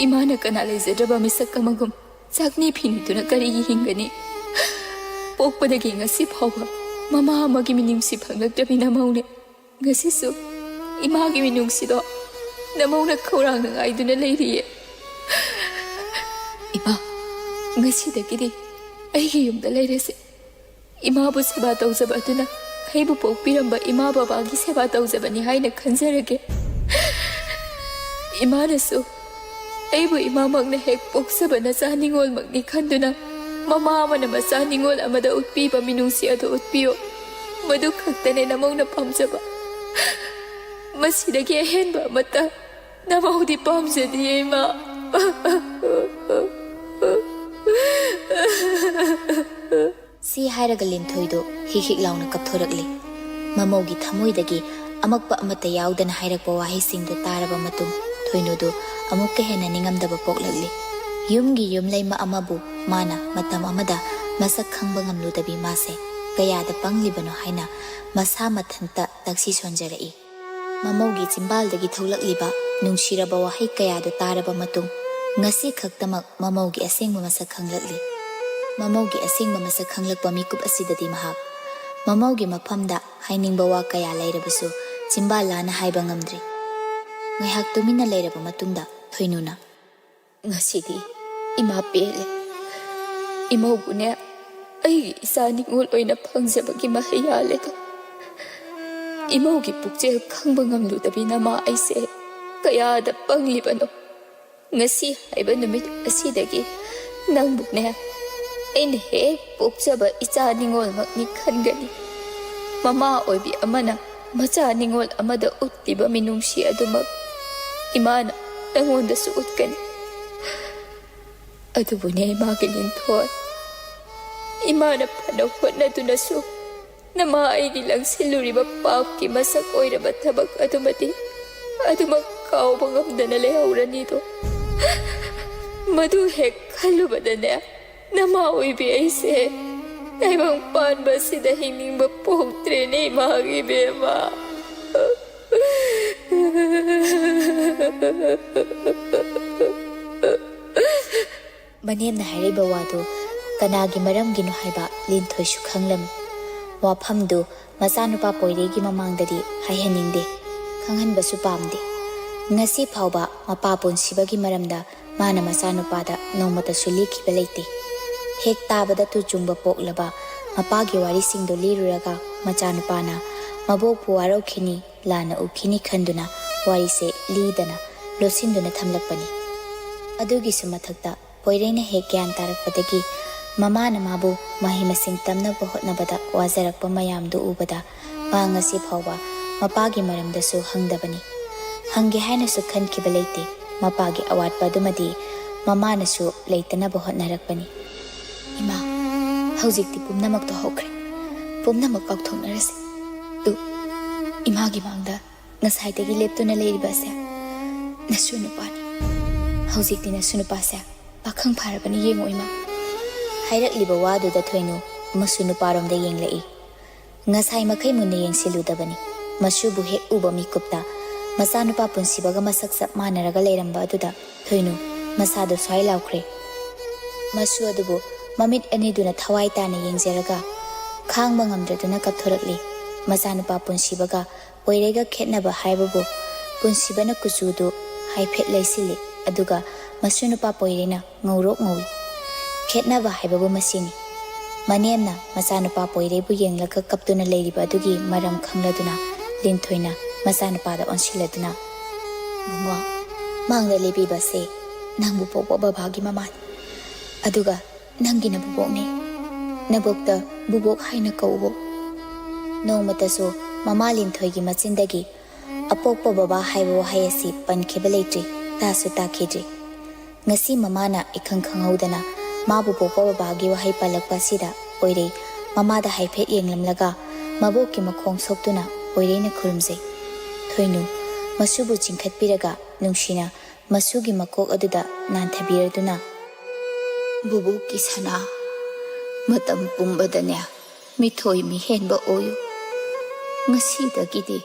ꯏꯃꯥꯅ ꯀꯅꯥ ꯂꯩꯖꯗ꯭ꯔꯕ ꯃꯤꯁꯛ ꯑꯃꯒꯨꯝ ꯆꯥꯛꯅꯤ ꯐꯤꯅꯤꯗꯨꯅ ꯀꯔꯤꯒꯤ ꯍꯤꯡꯒꯅꯤ? ꯄꯣꯛꯄꯗꯒꯤ ꯉꯁꯤ ꯐꯥꯎꯕ ꯃꯃꯥ ꯑꯃꯒꯤ ꯃꯤꯅꯨꯡꯁꯤ ꯐꯪꯂꯛꯇ꯭ꯔꯕꯤ ꯅꯃꯧꯅꯦ꯫ ꯉꯁꯤꯁꯨ ꯏꯃꯥꯒꯤ ꯃꯤꯅꯨꯡꯁꯤꯗꯣ ꯅꯃꯧꯅ ꯈꯧꯔꯥꯡꯅ ꯉꯥꯏꯗꯨꯅ ꯂꯩꯔꯤꯌꯦ꯫ ꯏꯃꯥ, ꯉꯁꯤꯗꯒꯤꯗꯤ ꯑꯩꯒꯤ ꯌꯨꯝꯗ ꯂꯩꯔꯁꯦ꯫ ꯏꯃꯥꯕꯨ ꯁꯦꯕꯥ ꯇꯧꯖꯕ ꯑꯗꯨꯅ ꯑꯩꯕꯨ ꯄꯣꯛꯄꯤꯔꯝꯕ ꯏꯃꯥ ꯕꯕꯥꯒꯤ ꯁꯦꯕꯥ ꯇꯧꯖꯕꯅꯤ ꯍꯥꯏꯅ ꯈꯟꯖꯔꯒꯦ꯫ ꯏꯃꯥꯅꯁꯨ ꯑꯩꯕꯨ ꯏꯃꯥꯃꯛꯅ ꯍꯦꯛ ꯄꯣꯛꯆꯕ ꯅꯆꯥ ꯅꯤꯡꯉꯣꯜꯃꯛꯅꯤ ꯈꯟꯗꯨꯅ ꯃꯃꯥ ꯑꯃꯅ ꯃꯆꯥ ꯅꯤꯡꯉꯣꯜ ꯑꯃꯗ ꯎꯠꯄꯤꯕ ꯃꯤꯅꯨꯡꯁꯤ ꯑꯗꯨ ꯎꯠꯄꯤꯌꯨ꯫ ꯃꯗꯨ ꯈꯛꯇꯅꯦ ꯅꯃꯧꯅ ꯄꯥꯝꯖꯕ꯫ ꯃꯁꯤꯗꯒꯤ ꯑꯍꯦꯟꯕ ꯑꯃꯠꯇ ꯅꯃꯧꯗꯤ ꯄꯥꯝꯖꯗꯤꯌꯦ, ꯏꯃꯥ꯫ ꯁꯤ ꯍꯥꯏꯔꯒ ꯂꯤꯟꯊꯣꯏꯗꯨ ꯍꯤꯛ ꯍꯤꯛ ꯂꯥꯎꯅ ꯀꯞꯊꯣꯔꯛꯂꯤ꯫ ꯃꯃꯧꯒꯤ ꯊꯃꯣꯏꯗꯒꯤ ꯑꯃꯛꯄ ꯑꯃꯠꯇ ꯌꯥꯎꯗꯅ ꯍꯥꯏꯔꯛꯄ ꯋꯥꯍꯩꯁꯤꯡꯗꯨ ꯇꯥꯔꯕ ꯃꯇꯨꯡ ꯊꯣꯏꯅꯨꯗꯨ ꯑꯃꯨꯛꯀ ꯍꯦꯟꯅ ꯅꯤꯡꯉꯝꯗꯕ ꯄꯣꯛꯂꯛꯂꯤ꯫ ꯌꯨꯝꯒꯤ ꯌꯨꯝꯂꯩꯃ ꯑꯃꯕꯨ ꯃꯥꯅ ꯃꯇꯝ ꯑꯃꯗ ꯃꯁꯛ ꯈꯪꯕ ꯉꯝꯂꯨꯗꯕꯤ ꯃꯥꯁꯦ ꯀꯌꯥꯗ ꯄꯪꯂꯤꯕꯅꯣ ꯍꯥꯏꯅ ꯃꯁꯥ ꯃꯊꯟꯇ ꯇꯛꯁꯤ ꯁꯣꯟꯖꯔꯛꯏ꯫ ꯃꯃꯧꯒꯤ ꯆꯤꯝꯕꯥꯜꯗꯒꯤ ꯊꯣꯛꯂꯛꯂꯤꯕ ꯅꯨꯡꯁꯤꯔꯕ ꯋꯥꯍꯩ ꯀꯌꯥꯗꯨ ꯇꯥꯔꯕ ꯃꯇꯨꯡ, ꯉꯁꯤ ꯈꯛꯇꯃꯛ ꯃꯃꯧꯒꯤ ꯑꯁꯦꯡꯕ ꯃꯁꯛ ꯈꯪꯂꯛꯂꯤ꯫ ꯃꯃꯧꯒꯤ ꯑꯁꯦꯡꯕ ꯃꯁꯛ ꯈꯪꯂꯛꯄ ꯃꯤꯀꯨꯞ ꯑꯁꯤꯗꯗꯤ ꯃꯍꯥꯛ ꯃꯃꯧꯒꯤ ꯃꯐꯝꯗ ꯍꯥꯏꯅꯤꯡꯕ ꯋꯥ ꯀꯌꯥ ꯂꯩꯔꯕꯁꯨ ꯆꯤꯝꯕꯥꯜ ꯂꯥꯅ ꯍꯥꯏꯕ ꯉꯝꯗ꯭ꯔꯤ꯫ ꯉꯥꯏꯍꯥꯛ ꯇꯨꯃꯤꯟꯅ ꯂꯩꯔꯕ ꯃꯇꯨꯡꯗ ꯊꯣꯏꯅꯨꯅ, "ꯉꯁꯤꯗꯤ ꯏꯃꯥ ꯄꯦꯜꯂꯦ꯫ ꯏꯃꯧꯕꯨꯅꯦ ꯑꯩꯒꯤ ꯏꯆꯥ ꯅꯤꯉꯣꯜ ꯑꯣꯏꯅ ꯐꯪꯖꯕꯒꯤ ꯃꯍꯩ ꯌꯥꯜꯂꯦꯗꯣ꯫ ꯏꯃꯧꯒꯤ ꯄꯨꯛꯆꯦꯜ ꯈꯪꯕ ꯉꯝꯂꯨꯗꯕꯤ ꯅꯃꯥ ꯑꯩꯁꯦ ꯀꯌꯥꯗ ꯄꯪꯂꯤꯕꯅꯣ꯫ ꯉꯁꯤ ꯍꯥꯏꯕ ꯅꯨꯃꯤꯠ ꯑꯁꯤꯗꯒꯤ ꯅꯪꯕꯨꯅꯦ ꯑꯩꯅ ꯍꯦꯛ ꯄꯣꯛꯆꯕ ꯏꯆꯥ ꯅꯤꯉꯣꯜꯃꯛꯅꯤ ꯈꯟꯒꯅꯤ꯫ ꯃꯃꯥ ꯑꯣꯏꯕꯤ ꯑꯃꯅ ꯃꯆꯥ ꯅꯤꯉꯣꯜ ꯑꯃꯗ ꯎꯠꯂꯤꯕ ꯃꯤꯅꯨꯡꯁꯤ ꯑꯗꯨꯃꯛ ꯏꯃꯥꯅ ꯅꯪꯉꯣꯟꯗꯁꯨ ꯎꯠꯀꯅꯤ꯫ ꯑꯗꯨꯕꯨꯅꯦ ꯏꯃꯥꯒꯤ ꯂꯤꯟꯊꯣꯏ, ꯏꯃꯥꯅ ꯐꯅ ꯍꯣꯠꯅꯗꯨꯅꯁꯨ ꯅꯃꯥ ꯑꯩꯒꯤ ꯂꯪꯁꯤꯜꯂꯨꯔꯤꯕ ꯄꯥꯞꯀꯤ ꯃꯁꯛ ꯑꯣꯏꯔꯕ ꯊꯕꯛ ꯑꯗꯨꯃꯗꯤ ꯑꯗꯨꯃꯛ ꯀꯥꯎꯕ ꯉꯝꯗꯅ ꯂꯩꯍꯧꯔꯅꯤꯗꯣ꯫ ꯃꯗꯨ ꯍꯦꯛ ꯈꯜꯂꯨꯕꯗꯅꯦ ꯅꯃꯥ ꯑꯣꯏꯕꯤ ꯑꯩꯁꯦ ꯇꯥꯏꯕꯪ ꯄꯥꯟꯕ ꯑꯁꯤꯗ ꯍꯤꯡꯅꯤꯡꯕ ꯄꯣꯛꯇ꯭ꯔꯦꯅꯦ, ꯏꯃꯥꯒꯤ ꯏꯕꯦꯝꯃ꯫ ꯃꯅꯦꯝꯅ ꯍꯥꯏꯔꯤꯕ ꯋꯥꯗꯨ ꯀꯅꯥꯒꯤ ꯃꯔꯝꯒꯤꯅꯣ ꯍꯥꯏꯕ ꯂꯤꯟꯊꯣꯏꯁꯨ ꯈꯪꯂꯝꯃꯤ꯫ ꯋꯥꯐꯝꯗꯨ ꯃꯆꯥꯅꯨꯄꯥ ꯄꯣꯏꯔꯩꯒꯤ ꯃꯃꯥꯡꯗꯗꯤ ꯍꯥꯏꯍꯟꯅꯤꯡꯗꯦ, ꯈꯪꯍꯟꯕꯁꯨ ꯄꯥꯝꯗꯦ꯫ ꯉꯁꯤ ꯐꯥꯎꯕ ꯃꯄꯥ ꯄꯨꯟꯁꯤꯕꯒꯤ ꯃꯔꯝꯗ ꯃꯥꯅ ꯃꯆꯥꯅꯨꯄꯥꯗ ꯅꯣꯡꯃꯇꯁꯨ ꯂꯤꯈꯤꯕ ꯂꯩꯇꯦ꯫ ꯍꯦꯛ ꯇꯥꯕꯗ ꯇꯨ ꯆꯨꯡꯕ ꯄꯣꯛꯂꯕ ꯃꯄꯥꯒꯤ ꯋꯥꯔꯤꯁꯤꯡꯗꯨ ꯂꯤꯔꯨꯔꯒ ꯃꯆꯥꯅꯨꯄꯥꯅ ꯃꯕꯣꯛꯄꯨ ꯋꯥꯔꯧꯈꯤꯅꯤ, ꯂꯥꯟꯅ ꯎꯈꯤꯅꯤ ꯈꯟꯗꯨꯅ ꯋꯥꯔꯤꯁꯦ ꯂꯤꯗꯅ ꯂꯣꯠꯁꯤꯟꯗꯨꯅ ꯊꯝꯂꯛꯄꯅꯤ꯫ ꯑꯗꯨꯒꯤꯁꯨ ꯃꯊꯛꯇ ꯄꯣꯏꯔꯩꯅ ꯍꯦꯛ ꯒ꯭ꯌꯥꯟ ꯇꯥꯔꯛꯄꯗꯒꯤ ꯃꯃꯥꯅ ꯃꯥꯕꯨ ꯃꯍꯩ ꯃꯁꯤꯡ ꯇꯝꯅꯕ ꯍꯣꯠꯅꯕꯗ ꯋꯥꯖꯔꯛꯄ ꯃꯌꯥꯝꯗꯨ ꯎꯕꯗ ꯃꯥ ꯉꯁꯤ ꯐꯥꯎꯕ ꯃꯄꯥꯒꯤ ꯃꯔꯝꯗꯁꯨ ꯍꯪꯗꯕꯅꯤ꯫ ꯍꯪꯒꯦ ꯍꯥꯏꯅꯁꯨ ꯈꯟꯈꯤꯕ ꯂꯩꯇꯦ꯫ ꯃꯄꯥꯒꯤ ꯑꯋꯥꯠꯄ ꯑꯗꯨꯃꯗꯤ ꯃꯃꯥꯅꯁꯨ ꯂꯩꯇꯅꯕ ꯍꯣꯠꯅꯔꯛꯄꯅꯤ꯫ ꯏꯃꯥ, ꯍꯧꯖꯤꯛꯇꯤ ꯄꯨꯝꯅꯃꯛꯇꯣ ꯍꯧꯈ꯭ꯔꯦ꯫ ꯄꯨꯝꯅꯃꯛ ꯀꯥꯎꯊꯣꯛꯅꯔꯁꯤ꯫ ꯇꯨ, ꯏꯃꯥꯒꯤ ꯃꯥꯡꯗ ꯉꯁꯥꯏꯗꯒꯤ ꯂꯦꯞꯇꯨꯅ ꯂꯩꯔꯤꯕ ꯑꯁꯦ ꯅꯁꯨ ꯅꯨꯄꯥꯅꯤ꯫ ꯍꯧꯖꯤꯛꯇꯤ ꯅꯁꯨ ꯅꯨꯄꯥꯁꯦ ꯄꯥꯈꯪ ꯐꯥꯔꯕꯅꯤ, ꯌꯦꯡꯉꯨ ꯏꯃꯥ꯫ ꯍꯥꯏꯔꯛꯂꯤꯕ ꯋꯥꯗꯨꯗ ꯊꯣꯏꯅꯨ ꯃꯁꯨ ꯅꯨꯄꯥꯔꯣꯝꯗ ꯌꯦꯡꯂꯛꯏ꯫ ꯉꯁꯥꯏ ꯃꯈꯩ ꯃꯨꯟꯅ ꯌꯦꯡꯁꯤꯜꯂꯨꯗꯕꯅꯤ꯫ ꯃꯁꯨꯕꯨ ꯍꯦꯛ ꯎꯕ ꯃꯤꯀꯨꯞꯇ ꯃꯆꯥꯅꯨꯄꯥ ꯄꯨꯟꯁꯤꯕꯒ ꯃꯁꯛ ꯆꯞ ꯃꯥꯟꯅꯔꯒ ꯂꯩꯔꯝꯕ ꯑꯗꯨꯗ ꯊꯣꯏꯅꯨ ꯃꯁꯥꯗꯣ ꯁ꯭ꯋꯥꯏ ꯂꯥꯎꯈ꯭ꯔꯦ꯫ ꯃꯁꯨ ꯑꯗꯨꯕꯨ ꯃꯃꯤꯠ ꯑꯅꯤꯗꯨꯅ ꯊꯋꯥꯏ ꯇꯥꯅ ꯌꯦꯡꯖꯔꯒ ꯈꯥꯡꯕ ꯉꯝꯗ꯭ꯔꯗꯨꯅ ꯀꯞꯊꯣꯔꯛꯂꯤ꯫ ꯃꯆꯥꯅꯨꯄꯥ ꯄꯨꯟꯁꯤꯕꯒ ꯄꯣꯏꯔꯩꯒ ꯈꯦꯠꯅꯕ ꯍꯥꯏꯕꯕꯨ ꯄꯨꯟꯁꯤꯕꯅ ꯀꯨꯆꯨꯗꯨ ꯍꯥꯏꯐꯦꯠ ꯂꯩꯁꯤꯜꯂꯤ, ꯑꯗꯨꯒ ꯃꯁꯨ ꯅꯨꯄꯥ ꯄꯣꯏꯔꯩꯅ ꯉꯧꯔꯣꯛ ꯉꯧꯏ꯫ ꯈꯦꯠꯅꯕ ꯍꯥꯏꯕꯕꯨ ꯃꯁꯤꯅꯤ꯫ ꯃꯅꯦꯝꯅ ꯃꯆꯥꯅꯨꯄꯥ ꯄꯣꯏꯔꯩꯕꯨ ꯌꯦꯡꯂꯒ ꯀꯞꯇꯨꯅ ꯂꯩꯔꯤꯕ ꯑꯗꯨꯒꯤ ꯃꯔꯝ ꯈꯪꯂꯗꯨꯅ ꯂꯤꯟꯊꯣꯏꯅ ꯃꯆꯥꯅꯨꯄꯥꯗ ꯑꯣꯟꯁꯤꯜꯂꯗꯨꯅ, "ꯕꯨꯡꯉꯣ, ꯃꯥꯡꯗ ꯂꯦꯞꯄꯤꯕꯁꯦ ꯅꯪꯕꯨ ꯄꯣꯛꯄ ꯕꯕꯥꯒꯤ ꯃꯃꯥꯅꯤ꯫ ꯑꯗꯨꯒ ꯅꯪꯒꯤ ꯅꯕꯨꯕꯣꯛꯅꯤ꯫ ꯅꯕꯣꯛꯇ ꯕꯨꯕꯣꯛ ꯍꯥꯏꯅ ꯀꯧꯋꯣ꯫" ꯅꯣꯡꯃꯇꯁꯨ ꯃꯃꯥ ꯂꯤꯟꯊꯣꯏꯒꯤ ꯃꯆꯤꯟꯗꯒꯤ ꯑꯄꯣꯛꯄ ꯕꯕꯥ ꯍꯥꯏꯕ ꯋꯥꯍꯩ ꯑꯁꯤ ꯄꯟꯈꯤꯕ ꯂꯩꯇ꯭ꯔꯤ, ꯇꯥꯁꯨ ꯇꯥꯈꯤꯗ꯭ꯔꯤ꯫ ꯉꯁꯤ ꯃꯃꯥꯅ ꯏꯈꯪ ꯈꯪꯍꯧꯗꯅ ꯃꯥꯕꯨ ꯄꯣꯛꯄ ꯕꯕꯥꯒꯤ ꯋꯥꯍꯩ ꯄꯜꯂꯛꯄ ꯑꯁꯤꯗ ꯄꯣꯏꯔꯩ ꯃꯃꯥꯗ ꯍꯥꯏꯐꯦꯠ ꯌꯦꯡꯂꯝꯂꯒ ꯃꯕꯣꯛꯀꯤ ꯃꯈꯣꯡ ꯁꯣꯛꯇꯨꯅ ꯄꯣꯏꯔꯩꯅ ꯈꯨꯔꯨꯝꯖꯩ꯫ ꯊꯣꯏꯅꯨ ꯃꯁꯨꯕꯨ ꯆꯤꯡꯈꯠꯄꯤꯔꯒ ꯅꯨꯡꯁꯤꯅ ꯃꯁꯨꯒꯤ ꯃꯀꯣꯛ ꯑꯗꯨꯗ ꯅꯥꯟꯊꯕꯤꯔꯗꯨꯅ, ꯕꯨꯕꯣꯛꯀꯤ ꯁꯅꯥ, ꯃꯇꯝ ꯄꯨꯝꯕꯗꯅꯦ ꯃꯤꯊꯣꯏ ꯃꯤꯍꯦꯟꯕ ꯑꯣꯏꯌꯨ꯫ ꯉꯁꯤꯗꯒꯤꯗꯤ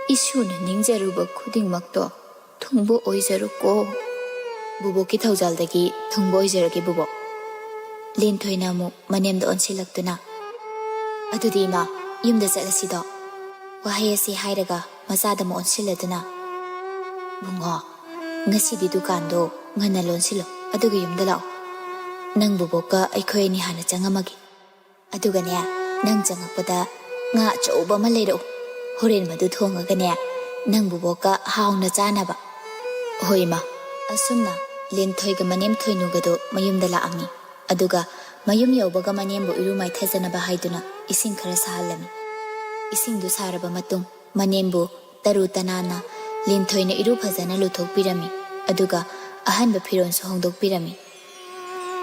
ꯏꯁꯨꯅ ꯅꯤꯡꯖꯔꯨꯕ ꯈꯨꯗꯤꯡꯃꯛꯇꯣ ꯊꯨꯡꯕ ꯑꯣꯏꯖꯔꯨꯀꯣ꯫ ꯕꯨꯕꯣꯛꯀꯤ ꯊꯧꯖꯥꯜꯗꯒꯤ ꯊꯨꯡꯕ ꯑꯣꯏꯖꯔꯒꯦ ꯕꯨꯕꯣꯛ꯫ ꯂꯤꯟꯊꯣꯏꯅ ꯑꯃꯨꯛ ꯃꯅꯦꯝꯗ ꯑꯣꯟꯁꯤꯜꯂꯛꯇꯨꯅ, "ꯑꯗꯨꯗꯤ ꯏꯃꯥ, ꯌꯨꯝꯗ ꯆꯠꯂꯁꯤꯗꯣ?" ꯋꯥꯍꯩ ꯑꯁꯤ ꯍꯥꯏꯔꯒ ꯃꯆꯥꯗ ꯑꯃꯨꯛ ꯑꯣꯟꯁꯤꯜꯂꯗꯨꯅ, "ꯕꯨꯡꯉꯣ, ꯉꯁꯤꯗꯤ ꯗꯨꯀꯥꯟꯗꯣ ꯉꯟꯅ ꯂꯣꯟꯁꯤꯜꯂꯣ, ꯑꯗꯨꯒ ꯌꯨꯝꯗ ꯂꯥꯛꯑꯣ꯫ ꯅꯪ ꯕꯨꯕꯣꯛꯀ ꯑꯩꯈꯣꯏ ꯑꯅꯤ ꯍꯥꯟꯅ ꯆꯪꯉꯝꯃꯒꯦ꯫ ꯑꯗꯨꯒꯅꯦ, ꯅꯪ ꯆꯪꯉꯛꯄꯗ ꯉꯥ ꯑꯆꯧꯕ ꯑꯃ ꯂꯩꯔꯛꯎ꯫ ꯍꯣꯔꯦꯟ ꯃꯗꯨ ꯊꯣꯡꯉꯒꯅꯦ, ꯅꯪ ꯕꯨꯕꯣꯛꯀ ꯍꯥꯎꯅ ꯆꯥꯅꯕ꯫" "ꯍꯣꯏ ꯏꯃꯥ꯫" ꯑꯁꯨꯝꯅ ꯂꯤꯟꯊꯣꯏꯒ ꯃꯅꯦꯝ ꯊꯣꯏꯅꯨꯒꯗꯣ ꯃꯌꯨꯝꯗ ꯂꯥꯛꯑꯝꯃꯤ꯫ ꯑꯗꯨꯒ ꯃꯌꯨꯝ ꯌꯧꯕꯒ ꯃꯅꯦꯝꯕꯨ ꯏꯔꯨ ꯃꯥꯏꯊꯖꯅꯕ ꯍꯥꯏꯗꯨꯅ ꯏꯁꯤꯡ ꯈꯔ ꯁꯥꯍꯜꯂꯝꯃꯤ꯫ ꯏꯁꯤꯡꯗꯨ ꯁꯥꯔꯕ ꯃꯇꯨꯡ ꯃꯅꯦꯝꯕꯨ ꯇꯔꯨ ꯇꯅꯥꯟꯅ ꯂꯤꯟꯊꯣꯏꯅ ꯏꯔꯨ ꯐꯖꯅ ꯂꯨꯊꯣꯛꯄꯤꯔꯝꯃꯤ꯫ ꯑꯗꯨꯒ ꯑꯍꯟꯕ ꯐꯤꯔꯣꯜꯁꯨ ꯍꯣꯡꯗꯣꯛꯄꯤꯔꯝꯃꯤ꯫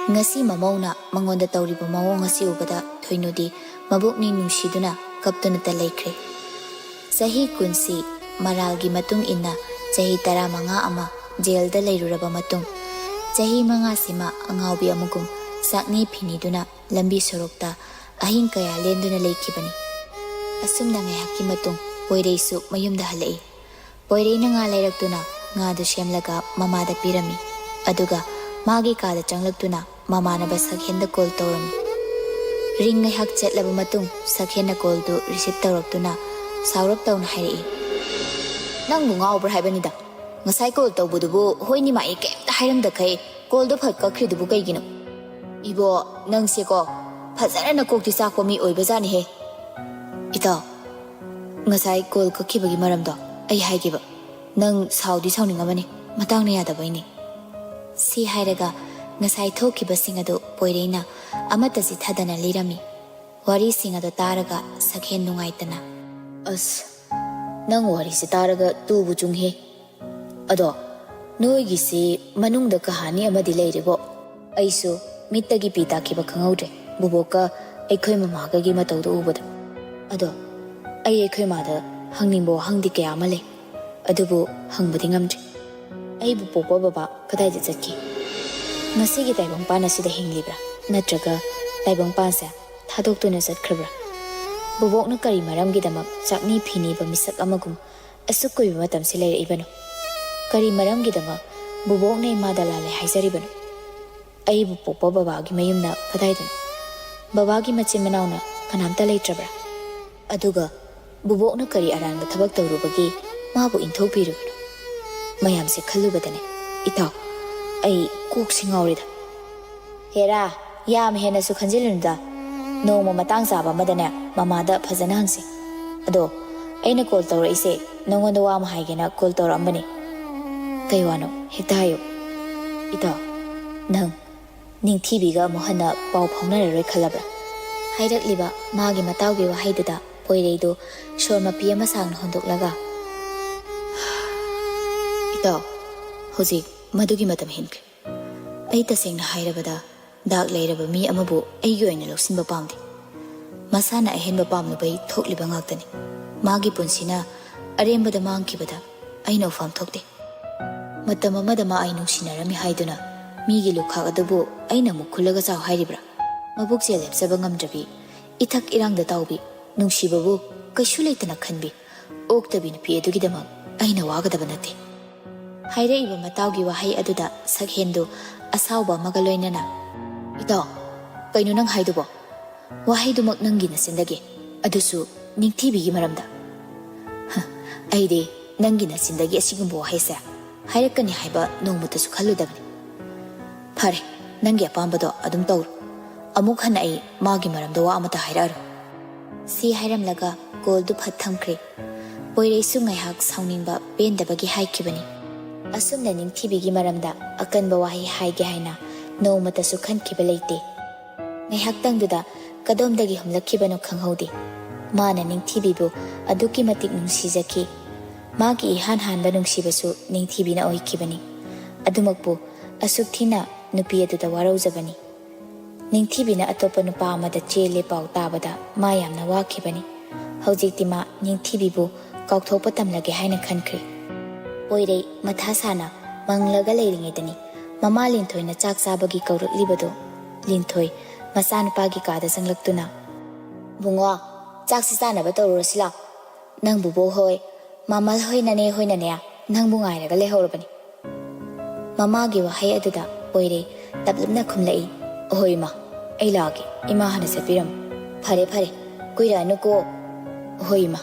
ꯉꯁꯤ ꯃꯃꯧꯅ ꯃꯉꯣꯟꯗ ꯇꯧꯔꯤꯕ ꯃꯑꯣꯡ ꯑꯁꯤ ꯎꯕꯗ ꯊꯣꯏꯅꯨꯗꯤ ꯃꯕꯨꯛꯅꯤꯡ ꯅꯨꯡꯁꯤꯗꯨꯅ ꯀꯞꯇꯨꯅꯇ ꯂꯩꯈ꯭ꯔꯦ꯫ ꯆꯍꯤ ꯀꯨꯟꯁꯤ ꯃꯔꯥꯜꯒꯤ ꯃꯇꯨꯡ ꯏꯟꯅ ꯆꯍꯤ ꯇꯔꯥꯃꯉꯥ ꯑꯃ ꯖꯦꯜꯗ ꯂꯩꯔꯨꯔꯕ ꯃꯇꯨꯡ, ꯆꯍꯤ ꯃꯉꯥꯁꯤꯃ ꯑꯉꯥꯎꯕꯤ ꯑꯃꯒꯨꯝ ꯆꯥꯛꯅꯤ ꯐꯤꯅꯤꯗꯨꯅ ꯂꯝꯕꯤ ꯁꯣꯔꯣꯛꯇ ꯑꯍꯤꯡ ꯀꯌꯥ ꯂꯦꯟꯗꯨꯅ ꯂꯩꯈꯤꯕꯅꯤ꯫ ꯑꯁꯨꯝꯅ ꯉꯥꯏꯍꯥꯛꯀꯤ ꯃꯇꯨꯡ ꯄꯣꯏꯔꯩꯁꯨ ꯃꯌꯨꯝꯗ ꯍꯜꯂꯛꯏ꯫ ꯄꯣꯏꯔꯩꯅ ꯉꯥ ꯂꯩꯔꯛꯇꯨꯅ ꯉꯥꯗꯨ ꯁꯦꯝꯂꯒ ꯃꯃꯥꯗ ꯄꯤꯔꯝꯃꯤ꯫ ꯑꯗꯨꯒ ꯃꯥꯒꯤ ꯀꯥꯗ ꯆꯪꯂꯛꯇꯨꯅ ꯃꯃꯥꯟꯅꯕ ꯁꯛꯍꯦꯟꯗ ꯀꯣꯜ ꯇꯧꯔꯝꯃꯤ꯫ ꯔꯤꯡ ꯉꯥꯏꯍꯥꯛ ꯆꯠꯂꯕ ꯃꯇꯨꯡ ꯁꯛꯍꯦꯟꯅ ꯀꯣꯜꯗꯨ ꯔꯤꯁꯤꯞ ꯇꯧꯔꯛꯇꯨꯅ ꯁꯥꯎꯔꯞ ꯇꯧꯅ ꯍꯥꯏꯔꯛꯏ, "ꯅꯪꯕꯨ ꯉꯥꯎꯕ꯭ꯔꯥ ꯍꯥꯏꯕꯅꯤꯗ? ꯉꯁꯥꯏ ꯀꯣꯜ ꯇꯧꯕꯗꯨꯕꯨ ꯍꯣꯏꯅꯤ ꯃꯥꯏꯅꯤ ꯀꯩꯝꯇ ꯍꯥꯏꯔꯝꯗꯈꯩ ꯀꯣꯜꯗꯣ ꯐꯠ ꯀꯛꯈ꯭ꯔꯤꯗꯨꯕꯨ ꯀꯩꯒꯤꯅꯣ? ꯏꯕꯣ, ꯅꯪꯁꯦꯀꯣ ꯐꯖꯅ ꯅꯀꯣꯛꯇꯤ ꯆꯥꯛꯄ ꯃꯤ ꯑꯣꯏꯕꯖꯥꯠꯅꯤꯍꯦ꯫" "ꯏꯇꯥꯎ, ꯉꯁꯥꯏ ꯀꯣꯜ ꯀꯛꯈꯤꯕꯒꯤ ꯃꯔꯝꯗꯣ ꯑꯩ ꯍꯥꯏꯒꯦꯕ꯫ ꯅꯪ ꯁꯥꯎꯗꯤ ꯁꯥꯎꯅꯤꯡꯉꯝꯃꯅꯤ, ꯃꯇꯥꯡꯅ ꯌꯥꯗꯕꯩꯅꯤ꯫" ꯁꯤ ꯍꯥꯏꯔꯒ ꯉꯁꯥꯏ ꯊꯣꯛꯈꯤꯕꯁꯤꯡ ꯑꯗꯨ ꯄꯣꯏꯔꯩꯅ ꯑꯃꯠꯇ ꯆꯤꯠꯊꯗꯅ ꯂꯤꯔꯝꯃꯤ꯫ ꯋꯥꯔꯤꯁꯤꯡ ꯑꯗꯨ ꯇꯥꯔꯒ ꯁꯛꯍꯦꯟ ꯅꯨꯡꯉꯥꯏꯇꯅ, "ꯑꯁ, ꯅꯪ ꯋꯥꯔꯤꯁꯤ ꯇꯥꯔꯒ ꯇꯨꯕꯨ ꯆꯨꯡꯉꯤꯍꯦ꯫ ꯑꯗꯣ ꯅꯣꯏꯒꯤꯁꯤ ꯃꯅꯨꯡꯗ ꯀꯍꯥꯅꯤ ꯑꯃꯗꯤ ꯂꯩꯔꯦꯕꯣ꯫ ꯑꯩꯁꯨ ꯃꯤꯠꯇꯒꯤ ꯄꯤ ꯇꯥꯈꯤꯕ ꯈꯪꯍꯧꯗ꯭ꯔꯦ, ꯕꯨꯕꯣꯛꯀ ꯑꯩꯈꯣꯏ ꯃꯃꯥꯒꯒꯤ ꯃꯇꯧꯗꯨ ꯎꯕꯗ꯫ ꯑꯗꯣ ꯑꯩ ꯑꯩꯈꯣꯏ ꯃꯥꯗ ꯍꯪꯅꯤꯡꯕ ꯋꯥꯍꯪꯗꯤ ꯀꯌꯥ ꯑꯃ ꯂꯩ, ꯑꯗꯨꯕꯨ ꯍꯪꯕꯗꯤ ꯉꯝꯗ꯭ꯔꯤ꯫ ꯑꯩꯕꯨ ꯄꯣꯛꯄ ꯕꯕꯥ ꯀꯗꯥꯏꯗ ꯆꯠꯈꯤ?" ꯉꯁꯤꯒꯤ ꯇꯥꯏꯕꯪꯄꯥꯟ ꯑꯁꯤꯗ ꯍꯤꯡꯂꯤꯕ꯭ꯔꯥ? ꯅꯠꯇ꯭ꯔꯒ ꯇꯥꯏꯕꯪꯄꯥꯟꯁꯦ ꯊꯥꯗꯣꯛꯇꯨꯅ ꯆꯠꯈ꯭ꯔꯕ꯭ꯔꯥ? ꯕꯨꯕꯣꯛꯅ ꯀꯔꯤ ꯃꯔꯝꯒꯤꯗꯃꯛ ꯆꯥꯛꯅꯤ ꯐꯤꯅꯤꯕ ꯃꯤꯁꯛ ꯑꯃꯒꯨꯝ ꯑꯁꯨꯛ ꯀꯨꯏꯕ ꯃꯇꯝꯁꯤ ꯂꯩꯔꯛꯏꯕꯅꯣ? ꯀꯔꯤ ꯃꯔꯝꯒꯤꯗꯃꯛ ꯕꯨꯕꯣꯛꯅ ꯏꯃꯥꯗ ꯂꯥꯜꯂꯦ ꯍꯥꯏꯖꯔꯤꯕꯅꯣ? ꯑꯩꯕꯨ ꯄꯣꯛꯄ ꯕꯕꯥꯒꯤ ꯃꯌꯨꯝꯅ ꯀꯗꯥꯏꯗꯅꯣ? ꯕꯕꯥꯒꯤ ꯃꯆꯤꯟ ꯃꯅꯥꯎꯅ ꯀꯅꯥꯝꯇ ꯂꯩꯇ꯭ꯔꯕ꯭ꯔꯥ? ꯑꯗꯨꯒ ꯕꯨꯕꯣꯛꯅ ꯀꯔꯤ ꯑꯔꯥꯟꯕ ꯊꯕꯛ ꯇꯧꯔꯨꯕꯒꯤ ꯃꯥꯕꯨ ꯏꯟꯊꯣꯛꯄꯤꯔꯨꯕꯅꯣ? ꯃꯌꯥꯝꯁꯦ ꯈꯜꯂꯨꯕꯗꯅꯦ, ꯏꯇꯥꯎ, ꯑꯩ ꯀꯣꯛꯁꯤ ꯉꯥꯎꯔꯦꯗ꯫ ꯍꯦꯔꯥ, ꯌꯥꯝ ꯍꯦꯟꯅꯁꯨ ꯈꯟꯖꯤꯜꯂꯨꯅꯨꯗ꯫ ꯅꯣꯡꯃ ꯃꯇꯥꯡ ꯆꯥꯕ ꯑꯃꯗꯅꯦ, ꯃꯃꯥꯗ ꯐꯖꯅ ꯍꯪꯁꯤ꯫ ꯑꯗꯣ, ꯑꯩꯅ ꯀꯣꯜ ꯇꯧꯔꯛꯏꯁꯦ ꯅꯉꯣꯟꯗ ꯋꯥ ꯑꯃ ꯍꯥꯏꯒꯦꯅ ꯀꯣꯜ ꯇꯧꯔꯛꯑꯝꯕꯅꯤ꯫ ꯀꯩ ꯋꯥꯅꯣ? ꯍꯦꯛꯇ ꯍꯥꯏꯌꯨ꯫ ꯏꯇꯥꯎ, ꯅꯪ ꯅꯤꯡꯊꯤꯕꯤꯒ ꯑꯃꯨꯛ ꯍꯟꯅ ꯄꯥꯎ ꯐꯥꯎꯅꯔꯔꯣꯏ ꯈꯜꯂꯕ꯭ꯔꯥ? ꯍꯥꯏꯔꯛꯂꯤꯕ ꯃꯥꯒꯤ ꯃꯇꯥꯎꯒꯤ ꯋꯥꯍꯩꯗꯨꯗ ꯄꯣꯏꯔꯩꯗꯨ ꯁꯣꯔ ꯃꯄꯤ ꯑꯃ ꯁꯥꯡꯅ ꯍꯣꯟꯗꯣꯛꯂꯒ, ꯏꯇꯥꯎ, ꯍꯧꯖꯤꯛ ꯃꯗꯨꯒꯤ ꯃꯇꯝ ꯍꯦꯟꯈ꯭ꯔꯦ꯫ ꯑꯩ ꯇꯁꯦꯡꯅ ꯍꯥꯏꯔꯕꯗ, ꯗꯥꯛ ꯂꯩꯔꯕ ꯃꯤ ꯑꯃꯕꯨ ꯑꯩꯒꯤ ꯑꯣꯏꯅ ꯂꯧꯁꯤꯟꯕ ꯄꯥꯝꯗꯦ꯫ ꯃꯁꯥꯅ ꯑꯍꯦꯟꯕ ꯄꯥꯝꯂꯨꯕꯩ ꯊꯣꯛꯂꯤꯕ ꯉꯥꯛꯇꯅꯤ꯫ ꯃꯥꯒꯤ ꯄꯨꯟꯁꯤꯅ ꯑꯔꯦꯝꯕꯗ ꯃꯥꯡꯈꯤꯕꯗ ꯑꯩꯅ ꯎꯐꯝ ꯊꯣꯛꯇꯦ꯫ ꯃꯇꯝ ꯑꯃꯗ ꯃꯥ ꯑꯩ ꯅꯨꯡꯁꯤꯅꯔꯝꯃꯤ ꯍꯥꯏꯗꯨꯅ ꯃꯤꯒꯤ ꯂꯨꯈꯥꯛ ꯑꯗꯨꯕꯨ ꯑꯩꯅ ꯑꯃꯨꯛ ꯈꯨꯜꯂꯒ ꯆꯥꯎ ꯍꯥꯏꯔꯤꯕ꯭ꯔꯥ? ꯃꯕꯨꯛꯆꯦꯜ ꯂꯦꯞꯆꯕ ꯉꯝꯗ꯭ꯔꯕꯤ, ꯏꯊꯛ ꯏꯔꯥꯡꯗ ꯇꯥꯎꯕꯤ, ꯅꯨꯡꯁꯤꯕꯕꯨ ꯀꯩꯁꯨ ꯂꯩꯇꯅ ꯈꯟꯕꯤ, ꯑꯣꯛꯇꯕꯤ ꯅꯨꯄꯤ ꯑꯗꯨꯒꯤꯗꯃꯛ ꯑꯩꯅ ꯋꯥꯒꯗꯕ ꯅꯠꯇꯦ꯫ ꯍꯥꯏꯔꯛꯏꯕ ꯃꯇꯥꯎꯒꯤ ꯋꯥꯍꯩ ꯑꯗꯨꯗ ꯁꯛꯍꯦꯟꯗꯨ ꯑꯁꯥꯎꯕ ꯑꯃꯒ ꯂꯣꯏꯅꯅ, "ꯏꯇꯥꯎ, ꯀꯩꯅꯣ ꯅꯪ ꯍꯥꯏꯗꯨꯕꯣ? ꯋꯥꯍꯩꯗꯨꯃꯛ ꯅꯪꯒꯤ ꯅꯆꯤꯟꯗꯒꯤ, ꯑꯗꯨꯁꯨ ꯅꯤꯡꯊꯤꯕꯤꯒꯤ ꯃꯔꯝꯗ?" "ꯍ, ꯑꯩꯗꯤ ꯅꯪꯒꯤ ꯅꯆꯤꯟꯗꯒꯤ ꯑꯁꯤꯒꯨꯝꯕ ꯋꯥꯍꯩꯁꯦ ꯍꯥꯏꯔꯛꯀꯅꯤ ꯍꯥꯏꯕ ꯅꯣꯡꯃꯇꯁꯨ ꯈꯜꯂꯨꯗꯕꯅꯤ꯫ ꯐꯔꯦ, ꯅꯪꯒꯤ ꯑꯄꯥꯝꯕꯗꯣ ꯑꯗꯨꯝ ꯇꯧꯔꯣ꯫ ꯑꯃꯨꯛ ꯍꯟꯅ ꯑꯩ ꯃꯥꯒꯤ ꯃꯔꯝꯗ ꯋꯥ ꯑꯃꯠꯇ ꯍꯥꯏꯔꯛꯑꯔꯣꯏ꯫" ꯁꯤ ꯍꯥꯏꯔꯝꯂꯒ ꯀꯣꯜꯗꯨ ꯐꯠ ꯊꯝꯈ꯭ꯔꯦ꯫ ꯄꯣꯏꯔꯩꯁꯨ ꯉꯥꯏꯍꯥꯛ ꯁꯥꯎꯅꯤꯡꯕ ꯄꯦꯟꯗꯕꯒꯤ ꯍꯥꯏꯈꯤꯕꯅꯤ꯫ ꯑꯁꯨꯝꯅ ꯅꯤꯡꯊꯤꯕꯤꯒꯤ ꯃꯔꯝꯗ ꯑꯀꯟꯕ ꯋꯥꯍꯩ ꯍꯥꯏꯒꯦ ꯍꯥꯏꯅ ꯅꯣꯡꯃꯇꯁꯨ ꯈꯟꯈꯤꯕ ꯂꯩꯇꯦ꯫ ꯉꯥꯏꯍꯥꯛꯇꯪꯗꯨꯗ ꯀꯗꯣꯝꯗꯒꯤ ꯍꯨꯝꯂꯛꯈꯤꯕꯅꯣ ꯈꯪꯍꯧꯗꯦ꯫ ꯃꯥꯅ ꯅꯤꯡꯊꯤꯕꯤꯕꯨ ꯑꯗꯨꯛꯀꯤ ꯃꯇꯤꯛ ꯅꯨꯡꯁꯤꯖꯈꯤ꯫ ꯃꯥꯒꯤ ꯏꯍꯥꯟ ꯍꯥꯟꯕ ꯅꯨꯡꯁꯤꯕꯁꯨ ꯅꯤꯡꯊꯤꯕꯤꯅ ꯑꯣꯏꯈꯤꯕꯅꯤ꯫ ꯑꯗꯨꯃꯛꯄꯨ ꯑꯁꯨꯛ ꯊꯤꯅ ꯅꯨꯄꯤ ꯑꯗꯨꯗ ꯋꯥꯔꯧꯖꯕꯅꯤ꯫ ꯅꯤꯡꯊꯤꯕꯤꯅ ꯑꯇꯣꯞꯄ ꯅꯨꯄꯥ ꯑꯃꯗ ꯆꯦꯜꯂꯦ ꯄꯥꯎ ꯇꯥꯕꯗ ꯃꯥ ꯌꯥꯝꯅ ꯋꯥꯈꯤꯕꯅꯤ꯫ ꯍꯧꯖꯤꯛꯇꯤ ꯃꯥ ꯅꯤꯡꯊꯤꯕꯤꯕꯨ ꯀꯥꯎꯊꯣꯛꯄ ꯇꯝꯂꯒꯦ ꯍꯥꯏꯅ ꯈꯟꯈ꯭ꯔꯦ꯫ ꯄꯣꯏꯔꯩ ꯃꯊꯥ ꯁꯥꯅ ꯃꯪꯂꯒ ꯂꯩꯔꯤꯉꯩꯗꯅꯤ ꯃꯃꯥ ꯂꯤꯟꯊꯣꯏꯅ ꯆꯥꯛ ꯆꯥꯕꯒꯤ ꯀꯧꯔꯛꯂꯤꯕꯗꯨ ꯂꯤꯟꯊꯣꯏ ꯃꯆꯥꯅꯨꯄꯥꯒꯤ ꯀꯥꯗ ꯆꯪꯂꯛꯇꯨꯅ, "ꯕꯨꯡꯉꯣ, ꯆꯥꯛꯁꯤ ꯆꯥꯅꯕ ꯇꯧꯔꯨꯔꯁꯤ ꯂꯥꯎ꯫ ꯅꯪ ꯕꯨꯕꯣꯛ ꯍꯣꯏ, ꯃꯃꯜ ꯍꯣꯏ, ꯅꯅꯦ ꯍꯣꯏꯅꯅꯦ, ꯅꯪꯕꯨ ꯉꯥꯏꯔꯒ ꯂꯩꯍꯧꯔꯕꯅꯤ꯫" ꯃꯃꯥꯒꯤ ꯋꯥꯍꯩ ꯑꯗꯨꯗ ꯄꯣꯏꯔꯩ ꯇꯞꯂꯞꯅ ꯈꯨꯝꯂꯛꯏ, "ꯑꯍꯣꯏ ꯏꯃꯥ, ꯑꯩ ꯂꯥꯛꯑꯒꯦ, ꯏꯃꯥ ꯍꯥꯟꯅ ꯆꯠꯄꯤꯔꯝꯃꯨ꯫" "ꯐꯔꯦ ꯐꯔꯦ, ꯀꯨꯏꯔꯛꯑꯅꯨꯀꯣ꯫" "ꯑꯍꯣꯏ ꯏꯃꯥ꯫"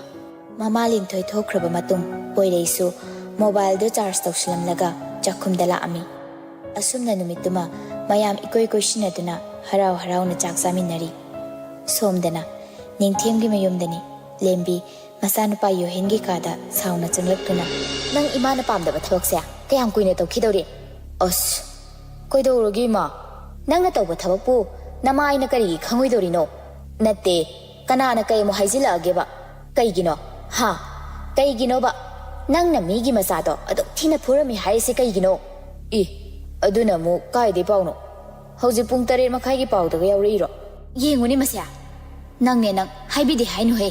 ꯃꯃꯥ ꯂꯤꯟꯊꯣꯏ ꯊꯣꯛꯈ꯭ꯔꯕ ꯃꯇꯨꯡ ꯄꯣꯏꯔꯩꯁꯨ ꯃꯣꯕꯥꯏꯜꯗꯨ ꯆꯥꯔꯖ ꯇꯧꯁꯤꯜꯂꯝꯂꯒ ꯆꯥꯛꯈꯨꯝꯗ ꯂꯥꯛꯑꯝꯃꯤ꯫ ꯑꯁꯨꯝꯅ ꯅꯨꯃꯤꯠꯇꯨꯃ ꯃꯌꯥꯝ ꯏꯀꯣꯏ ꯀꯣꯏꯁꯤꯟꯅꯗꯨꯅ ꯍꯔꯥꯎ ꯍꯔꯥꯎꯅ ꯆꯥꯛ ꯆꯥꯃꯤꯟꯅꯔꯤ꯫ ꯁꯣꯝꯗꯅ ꯅꯤꯡꯊꯦꯝꯒꯤ ꯃꯌꯨꯝꯗꯅꯤ꯫ ꯂꯦꯝꯕꯤ ꯃꯆꯥꯅꯨꯄꯥ ꯌꯣꯍꯦꯟꯒꯤ ꯀꯥꯗ ꯁꯥꯎꯅ ꯆꯪꯂꯛꯇꯨꯅ, "ꯅꯪ ꯏꯃꯥꯅ ꯄꯥꯝꯗꯕ ꯊꯕꯛꯁꯦ ꯀꯌꯥꯝ ꯀꯨꯏꯅ ꯇꯧꯈꯤꯗꯧꯔꯤ?" "ꯑꯁ, ꯀꯩꯗꯧꯔꯒꯦ ꯏꯃꯥ? ꯅꯪꯅ ꯇꯧꯕ ꯊꯕꯛꯄꯨ ꯅꯃꯥ ꯑꯩꯅ ꯀꯔꯤꯒꯤ ꯈꯪꯉꯣꯏꯗꯧꯔꯤꯅꯣ? ꯅꯠꯇꯦ, ꯀꯅꯥꯅ ꯀꯩ ꯑꯃꯨꯛ ꯍꯥꯏꯖꯤꯜꯂꯛꯑꯒꯦꯕ? ꯀꯩꯒꯤꯅꯣ? ꯍꯥ? ꯀꯩꯒꯤꯅꯣꯕ? ꯅꯪꯅ ꯃꯤꯒꯤ ꯃꯆꯥꯗꯣ ꯑꯗꯨꯛ ꯊꯤꯅ ꯐꯨꯔꯝꯃꯤ ꯍꯥꯏꯔꯤꯁꯦ ꯀꯩꯒꯤꯅꯣ?" "ꯏ, ꯑꯗꯨꯅ ꯑꯃꯨꯛ ꯀꯥꯏꯗꯩ ꯄꯥꯎꯅꯣ? ꯍꯧꯖꯤꯛ ꯄꯨꯡ ꯇꯔꯦꯠ ꯃꯈꯥꯏꯒꯤ ꯄꯥꯎꯗꯒ ꯌꯥꯎꯔꯛꯏꯔꯣ?" "ꯌꯦꯡꯉꯨꯅꯦ ꯃꯁꯦ, ꯅꯪꯅꯦ ꯅꯪ, ꯍꯥꯏꯕꯤꯗꯦ ꯍꯥꯏꯅꯨꯍꯦ꯫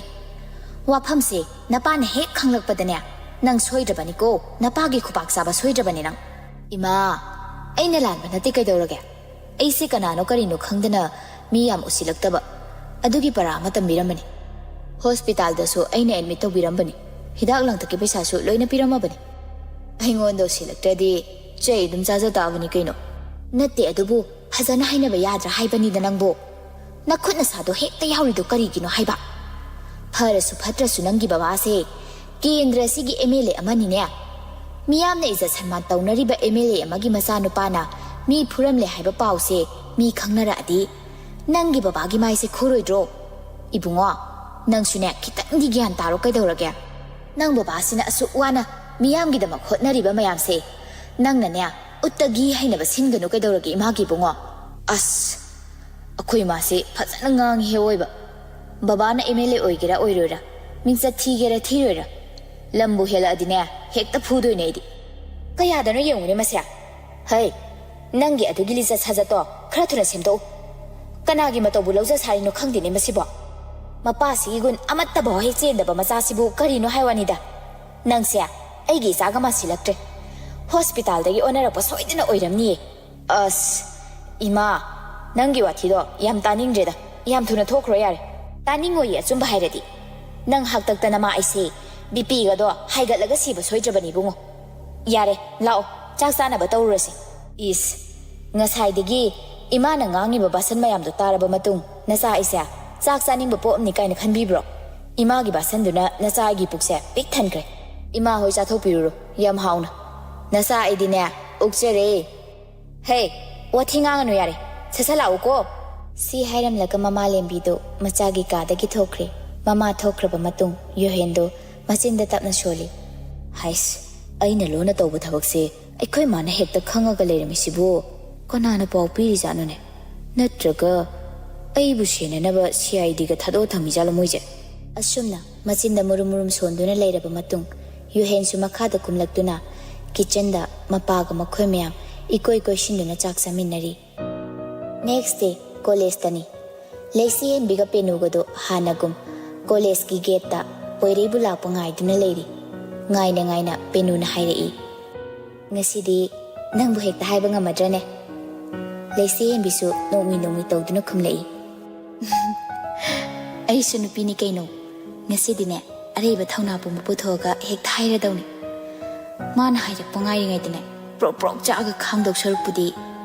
ꯋꯥꯐꯝꯁꯦ ꯅꯄꯥꯅ ꯍꯦꯛ ꯈꯪꯂꯛꯄꯗꯅꯦ, ꯅꯪ ꯁꯣꯏꯗ꯭ꯔꯕꯅꯤꯀꯣ, ꯅꯄꯥꯒꯤ ꯈꯨꯄꯥꯛ ꯆꯥꯕ ꯁꯣꯏꯗ꯭ꯔꯕꯅꯤ ꯅꯪ꯫" "ꯏꯃꯥ, ꯑꯩꯅ ꯂꯥꯟꯕ ꯅꯠꯇꯦ, ꯀꯩꯗꯧꯔꯒꯦ? ꯑꯩꯁꯦ ꯀꯅꯥꯅꯣ ꯀꯔꯤꯅꯣ ꯈꯪꯗꯅ ꯃꯤ ꯌꯥꯝ ꯎꯁꯤꯜꯂꯛꯇꯕ, ꯑꯗꯨꯒꯤ ꯄꯔꯥ ꯑꯃ ꯇꯝꯕꯤꯔꯝꯕꯅꯤ꯫ ꯍꯣꯁꯄꯤꯇꯥꯜꯗꯁꯨ ꯑꯩꯅ ꯑꯦꯗꯃꯤꯠ ꯇꯧꯕꯤꯔꯝꯕꯅꯤ꯫ ꯍꯤꯗꯥꯛ ꯂꯥꯡꯊꯛꯀꯤ ꯄꯩꯁꯥꯁꯨ ꯂꯣꯏꯅ ꯄꯤꯔꯝꯃꯕꯅꯤ꯫ ꯑꯩꯉꯣꯟꯗ ꯎꯁꯤꯜꯂꯛꯇ꯭ꯔꯗꯤ ꯆꯩ ꯑꯗꯨꯝ ꯆꯥꯖ ꯇꯥꯕꯅꯤ ꯀꯩꯅꯣ꯫" "ꯅꯠꯇꯦ, ꯑꯗꯨꯕꯨ ꯐꯖꯅ ꯍꯥꯏꯅꯕ ꯌꯥꯗ꯭ꯔꯥ ꯍꯥꯏꯕꯅꯤꯗ ꯅꯪꯕꯨ꯫ ꯅꯈꯨꯠ ꯅꯁꯥꯗꯣ ꯍꯦꯛꯇ ꯌꯥꯎꯔꯤꯗꯣ ꯀꯔꯤꯒꯤꯅꯣ ꯍꯥꯏꯕ? ꯐꯔꯁꯨ ꯐꯠꯇ꯭ꯔꯁꯨ ꯅꯪꯒꯤ ꯕꯕꯥꯁꯦ ꯀꯦꯟꯗ꯭ꯔ ꯑꯁꯤꯒꯤ ꯑꯦꯝ ꯑꯦꯜ ꯑꯦ ꯑꯃꯅꯤꯅꯦ꯫ ꯃꯤꯌꯥꯝꯅ ꯏꯖꯠ ꯁꯟꯃꯥꯟ ꯇꯧꯅꯔꯤꯕ ꯑꯦꯝ ꯑꯦꯜ ꯑꯦ ꯑꯃꯒꯤ ꯃꯆꯥꯅꯨꯄꯥꯅ ꯃꯤ ꯐꯨꯔꯝꯂꯦ ꯍꯥꯏꯕ ꯄꯥꯎꯁꯦ ꯃꯤ ꯈꯪꯅꯔꯛꯑꯗꯤ ꯅꯪꯒꯤ ꯕꯕꯥꯒꯤ ꯃꯥꯏꯁꯦ ꯈꯨꯔꯣꯏꯗ꯭ꯔꯣ? ꯏꯕꯨꯡꯉꯣ, ꯅꯪꯁꯨꯅꯦ ꯈꯤꯇꯪꯗꯤ ꯒ꯭ꯌꯥꯟ ꯇꯥꯔꯣ, ꯀꯩꯗꯧꯔꯒꯦ? ꯅꯪ ꯕꯕꯥꯁꯤꯅ ꯑꯁꯨꯛ ꯋꯥꯅ ꯃꯤꯌꯥꯝꯒꯤꯗꯃꯛ ꯍꯣꯠꯅꯔꯤꯕ ꯃꯌꯥꯝꯁꯦ ꯅꯪꯅꯅꯦ ꯎꯠꯇꯒꯤ ꯍꯩꯅꯕ ꯁꯤꯟꯒꯅꯨ, ꯀꯩꯗꯧꯔꯒꯦ ꯏꯃꯥꯒꯤ ꯏꯕꯨꯡꯉꯣ?" "ꯑꯁ, ꯑꯩꯈꯣꯏ ꯃꯥꯁꯦ ꯐꯖꯅ ꯉꯥꯡꯉꯤꯍꯦ ꯑꯣꯏꯕ꯫ ꯕꯕꯥꯅ ꯑꯦꯝ ꯑꯦꯜ ꯑꯦ ꯑꯣꯏꯒꯦꯔꯥ ꯑꯣꯏꯔꯣꯏꯔꯥ, ꯃꯤꯡꯆꯠ ꯊꯤꯒꯦꯔꯥ ꯊꯤꯔꯣꯏꯔꯥ, ꯂꯝꯕꯨ ꯍꯦꯜꯂꯛꯑꯗꯤꯅꯦ ꯍꯦꯛꯇ ꯐꯨꯗꯣꯏꯅꯦ ꯑꯩꯗꯤ꯫ ꯀꯌꯥꯗꯅꯣ ꯌꯦꯡꯉꯨꯅꯦ ꯃꯁꯦ꯫ ꯍꯩ, ꯅꯪꯒꯤ ꯑꯗꯨꯒꯤ ꯂꯤꯆꯠ ꯁꯥꯖꯠꯇꯣ ꯈꯔ ꯊꯨꯅ ꯁꯦꯝꯗꯣꯛꯎ꯫ ꯀꯅꯥꯒꯤ ꯃꯇꯧꯕꯨ ꯂꯧꯖ ꯁꯥꯔꯤꯅꯣ ꯈꯪꯗꯦꯅꯦ ꯃꯁꯤꯕꯣ꯫ ꯃꯄꯥꯁꯤꯒꯤ ꯒꯨꯟ ꯑꯃꯠꯇꯐꯥꯎ ꯍꯦꯛ ꯆꯦꯟꯗꯕ ꯃꯆꯥꯁꯤꯕꯨ ꯀꯔꯤꯅꯣ ꯍꯥꯏ ꯋꯥꯅꯤꯗ꯫ ꯅꯪꯁꯦ ꯑꯩꯒꯤ ꯏꯆꯥꯒ ꯃꯥꯟꯁꯤꯜꯂꯛꯇ꯭ꯔꯦ꯫ ꯍꯣꯁꯄꯤꯇꯥꯜꯗꯒꯤ ꯑꯣꯟꯅꯔꯛꯄ ꯁꯣꯏꯗꯅ ꯑꯣꯏꯔꯝꯅꯤꯌꯦ꯫ ꯑꯁ, ꯏꯃꯥ, ꯅꯪꯒꯤ ꯋꯥꯊꯤꯗꯣ ꯌꯥꯝ ꯇꯥꯅꯤꯡꯗ꯭ꯔꯦꯗ꯫ ꯌꯥꯝ ꯊꯨꯅ ꯊꯣꯛꯈ꯭ꯔꯣ ꯌꯥꯔꯦ꯫ ꯇꯥꯅꯤꯡꯉꯣꯏꯌꯦ ꯑꯆꯨꯝꯕ ꯍꯥꯏꯔꯗꯤ꯫ ꯅꯪ ꯍꯥꯛꯇꯛꯇ ꯅꯃꯥ ꯑꯩꯁꯦ ꯕꯤꯄꯤꯒꯗꯣ ꯍꯥꯏꯒꯠꯂꯒ ꯁꯤꯕ ꯁꯣꯏꯗ꯭ꯔꯕꯅꯤ ꯏꯕꯨꯡꯉꯣ꯫ ꯌꯥꯔꯦ, ꯂꯥꯛꯑꯣ, ꯆꯥꯛ ꯆꯥꯅꯕ ꯇꯧꯔꯨꯔꯁꯤ꯫ ꯏꯁ, ꯉꯁꯥꯏꯗꯒꯤ ꯏꯃꯥꯅ ꯉꯥꯡꯉꯤꯕ ꯕꯥꯁꯟ ꯃꯌꯥꯝꯗꯣ ꯇꯥꯔꯕ ꯃꯇꯨꯡ ꯅꯆꯥ ꯑꯩꯁꯦ ꯆꯥꯛ ꯆꯥꯅꯤꯡꯕ ꯄꯣꯛꯑꯝꯅꯤ ꯀꯥꯏꯅ ꯈꯟꯕꯤꯕ꯭ꯔꯣ? ꯏꯃꯥꯒꯤ ꯕꯥꯁꯟꯗꯨꯅ ꯅꯆꯥ ꯑꯩꯒꯤ ꯄꯨꯛꯁꯦ ꯄꯤꯛ ꯊꯟꯈ꯭ꯔꯦ꯫ ꯏꯃꯥ ꯍꯣꯏ ꯆꯥꯊꯣꯛꯄꯤꯔꯨꯔꯣ ꯌꯥꯝ ꯍꯥꯎꯅ꯫ ꯅꯆꯥ ꯑꯩꯗꯤꯅꯦ ꯑꯣꯛꯆꯔꯦ꯫ ꯍꯦ, ꯋꯥꯊꯤ ꯉꯥꯡꯉꯅꯨ ꯌꯥꯔꯦ, ꯁꯠ ꯁꯠ ꯂꯥꯛꯎꯀꯣ꯫ ꯁꯤ ꯍꯥꯏꯔꯝꯂꯒ ꯃꯃꯥ ꯂꯦꯝꯕꯤꯗꯨ ꯃꯆꯥꯒꯤ ꯀꯥꯗꯒꯤ ꯊꯣꯛꯈ꯭ꯔꯦ꯫ ꯃꯃꯥ ꯊꯣꯛꯈ꯭ꯔꯕ ꯃꯇꯨꯡ ꯌꯨꯍꯦꯟꯗꯨ ꯃꯆꯤꯟꯗ ꯇꯞꯅ ꯁꯣꯜꯂꯤ꯫ ꯍꯥꯏꯁ, ꯑꯩꯅ ꯂꯣꯟꯅ ꯇꯧꯕ ꯊꯕꯛꯁꯦ ꯑꯩꯈꯣꯏ ꯃꯥꯅ ꯍꯦꯛꯇ ꯈꯪꯉꯒ ꯂꯩꯔꯝꯃꯤꯁꯤꯕꯨ ꯀꯅꯥꯅ ꯄꯥꯎ ꯄꯤꯔꯤꯖꯥꯠꯅꯣꯅꯦ? ꯅꯠꯇ꯭ꯔꯒ ꯑꯩꯕꯨ ꯁꯦꯟꯅꯅꯕ ꯁꯤ ꯑꯥꯏ ꯗꯤꯒ ꯊꯥꯗꯣꯛꯑ ꯊꯝꯃꯤꯖꯥꯠꯂꯣ ꯃꯣꯏꯁꯦ? ꯑꯁꯨꯝꯅ ꯃꯆꯤꯟꯗ ꯃꯨꯔꯨꯝ ꯃꯨꯔꯨꯝ ꯁꯣꯟꯗꯨꯅ ꯂꯩꯔꯕ ꯃꯇꯨꯡ ꯌꯨꯍꯦꯟꯁꯨ ꯃꯈꯥꯗ ꯀꯨꯝꯂꯛꯇꯨꯅ ꯀꯤꯠꯆꯟꯗ ꯃꯄꯥꯒ ꯃꯈꯣꯏ ꯃꯌꯥꯝ ꯏꯀꯣꯏ ꯀꯣꯏꯁꯤꯟꯗꯨꯅ ꯆꯥꯛ ꯆꯥꯃꯤꯟꯅꯔꯤ꯫ ꯅꯦꯛꯁ ꯗꯦ ꯀꯣꯂꯦꯖꯇꯅꯤ꯫ ꯂꯩꯁꯤ ꯍꯦꯟꯕꯤꯒ ꯄꯦꯅꯨꯒꯗꯨ ꯍꯥꯟꯅꯒꯨꯝ ꯀꯣꯂꯦꯖꯀꯤ ꯒꯦꯠꯇ ꯄꯣꯏꯔꯩꯕꯨ ꯂꯥꯛꯄ ꯉꯥꯏꯗꯨꯅ ꯂꯩꯔꯤ꯫ ꯉꯥꯏꯅ ꯉꯥꯏꯅ ꯄꯦꯅꯨꯅ ꯍꯥꯏꯔꯛꯏ, "ꯉꯁꯤꯗꯤ ꯅꯪꯕꯨ ꯍꯦꯛꯇ ꯍꯥꯏꯕ ꯉꯝꯃꯗ꯭ꯔꯅꯦ?" ꯂꯩꯁꯤ ꯍꯦꯟꯕꯤꯁꯨ ꯅꯣꯛꯃꯤ ꯅꯣꯛꯃꯤ ꯇꯧꯗꯨꯅ ꯈꯨꯝꯂꯛꯏ, "ꯑꯩꯁꯨ ꯅꯨꯄꯤꯅꯤ ꯀꯩꯅꯣ꯫ ꯉꯁꯤꯗꯤꯅꯦ ꯑꯔꯩꯕ ꯊꯧꯅꯥ ꯄꯨꯝꯕ ꯄꯨꯊꯣꯛꯑꯒ ꯍꯦꯛꯇ ꯍꯥꯏꯔꯗꯧꯅꯤ꯫ ꯃꯥꯅ ꯍꯥꯏꯔꯛꯄ ꯉꯥꯏꯔꯤꯉꯩꯗꯅꯦ ꯄ꯭ꯔꯣꯛ ꯄ꯭ꯔꯣꯛ ꯆꯥꯛꯑꯒ ꯈꯥꯡꯗꯧ ꯁꯔꯨꯛꯄꯨꯗꯤ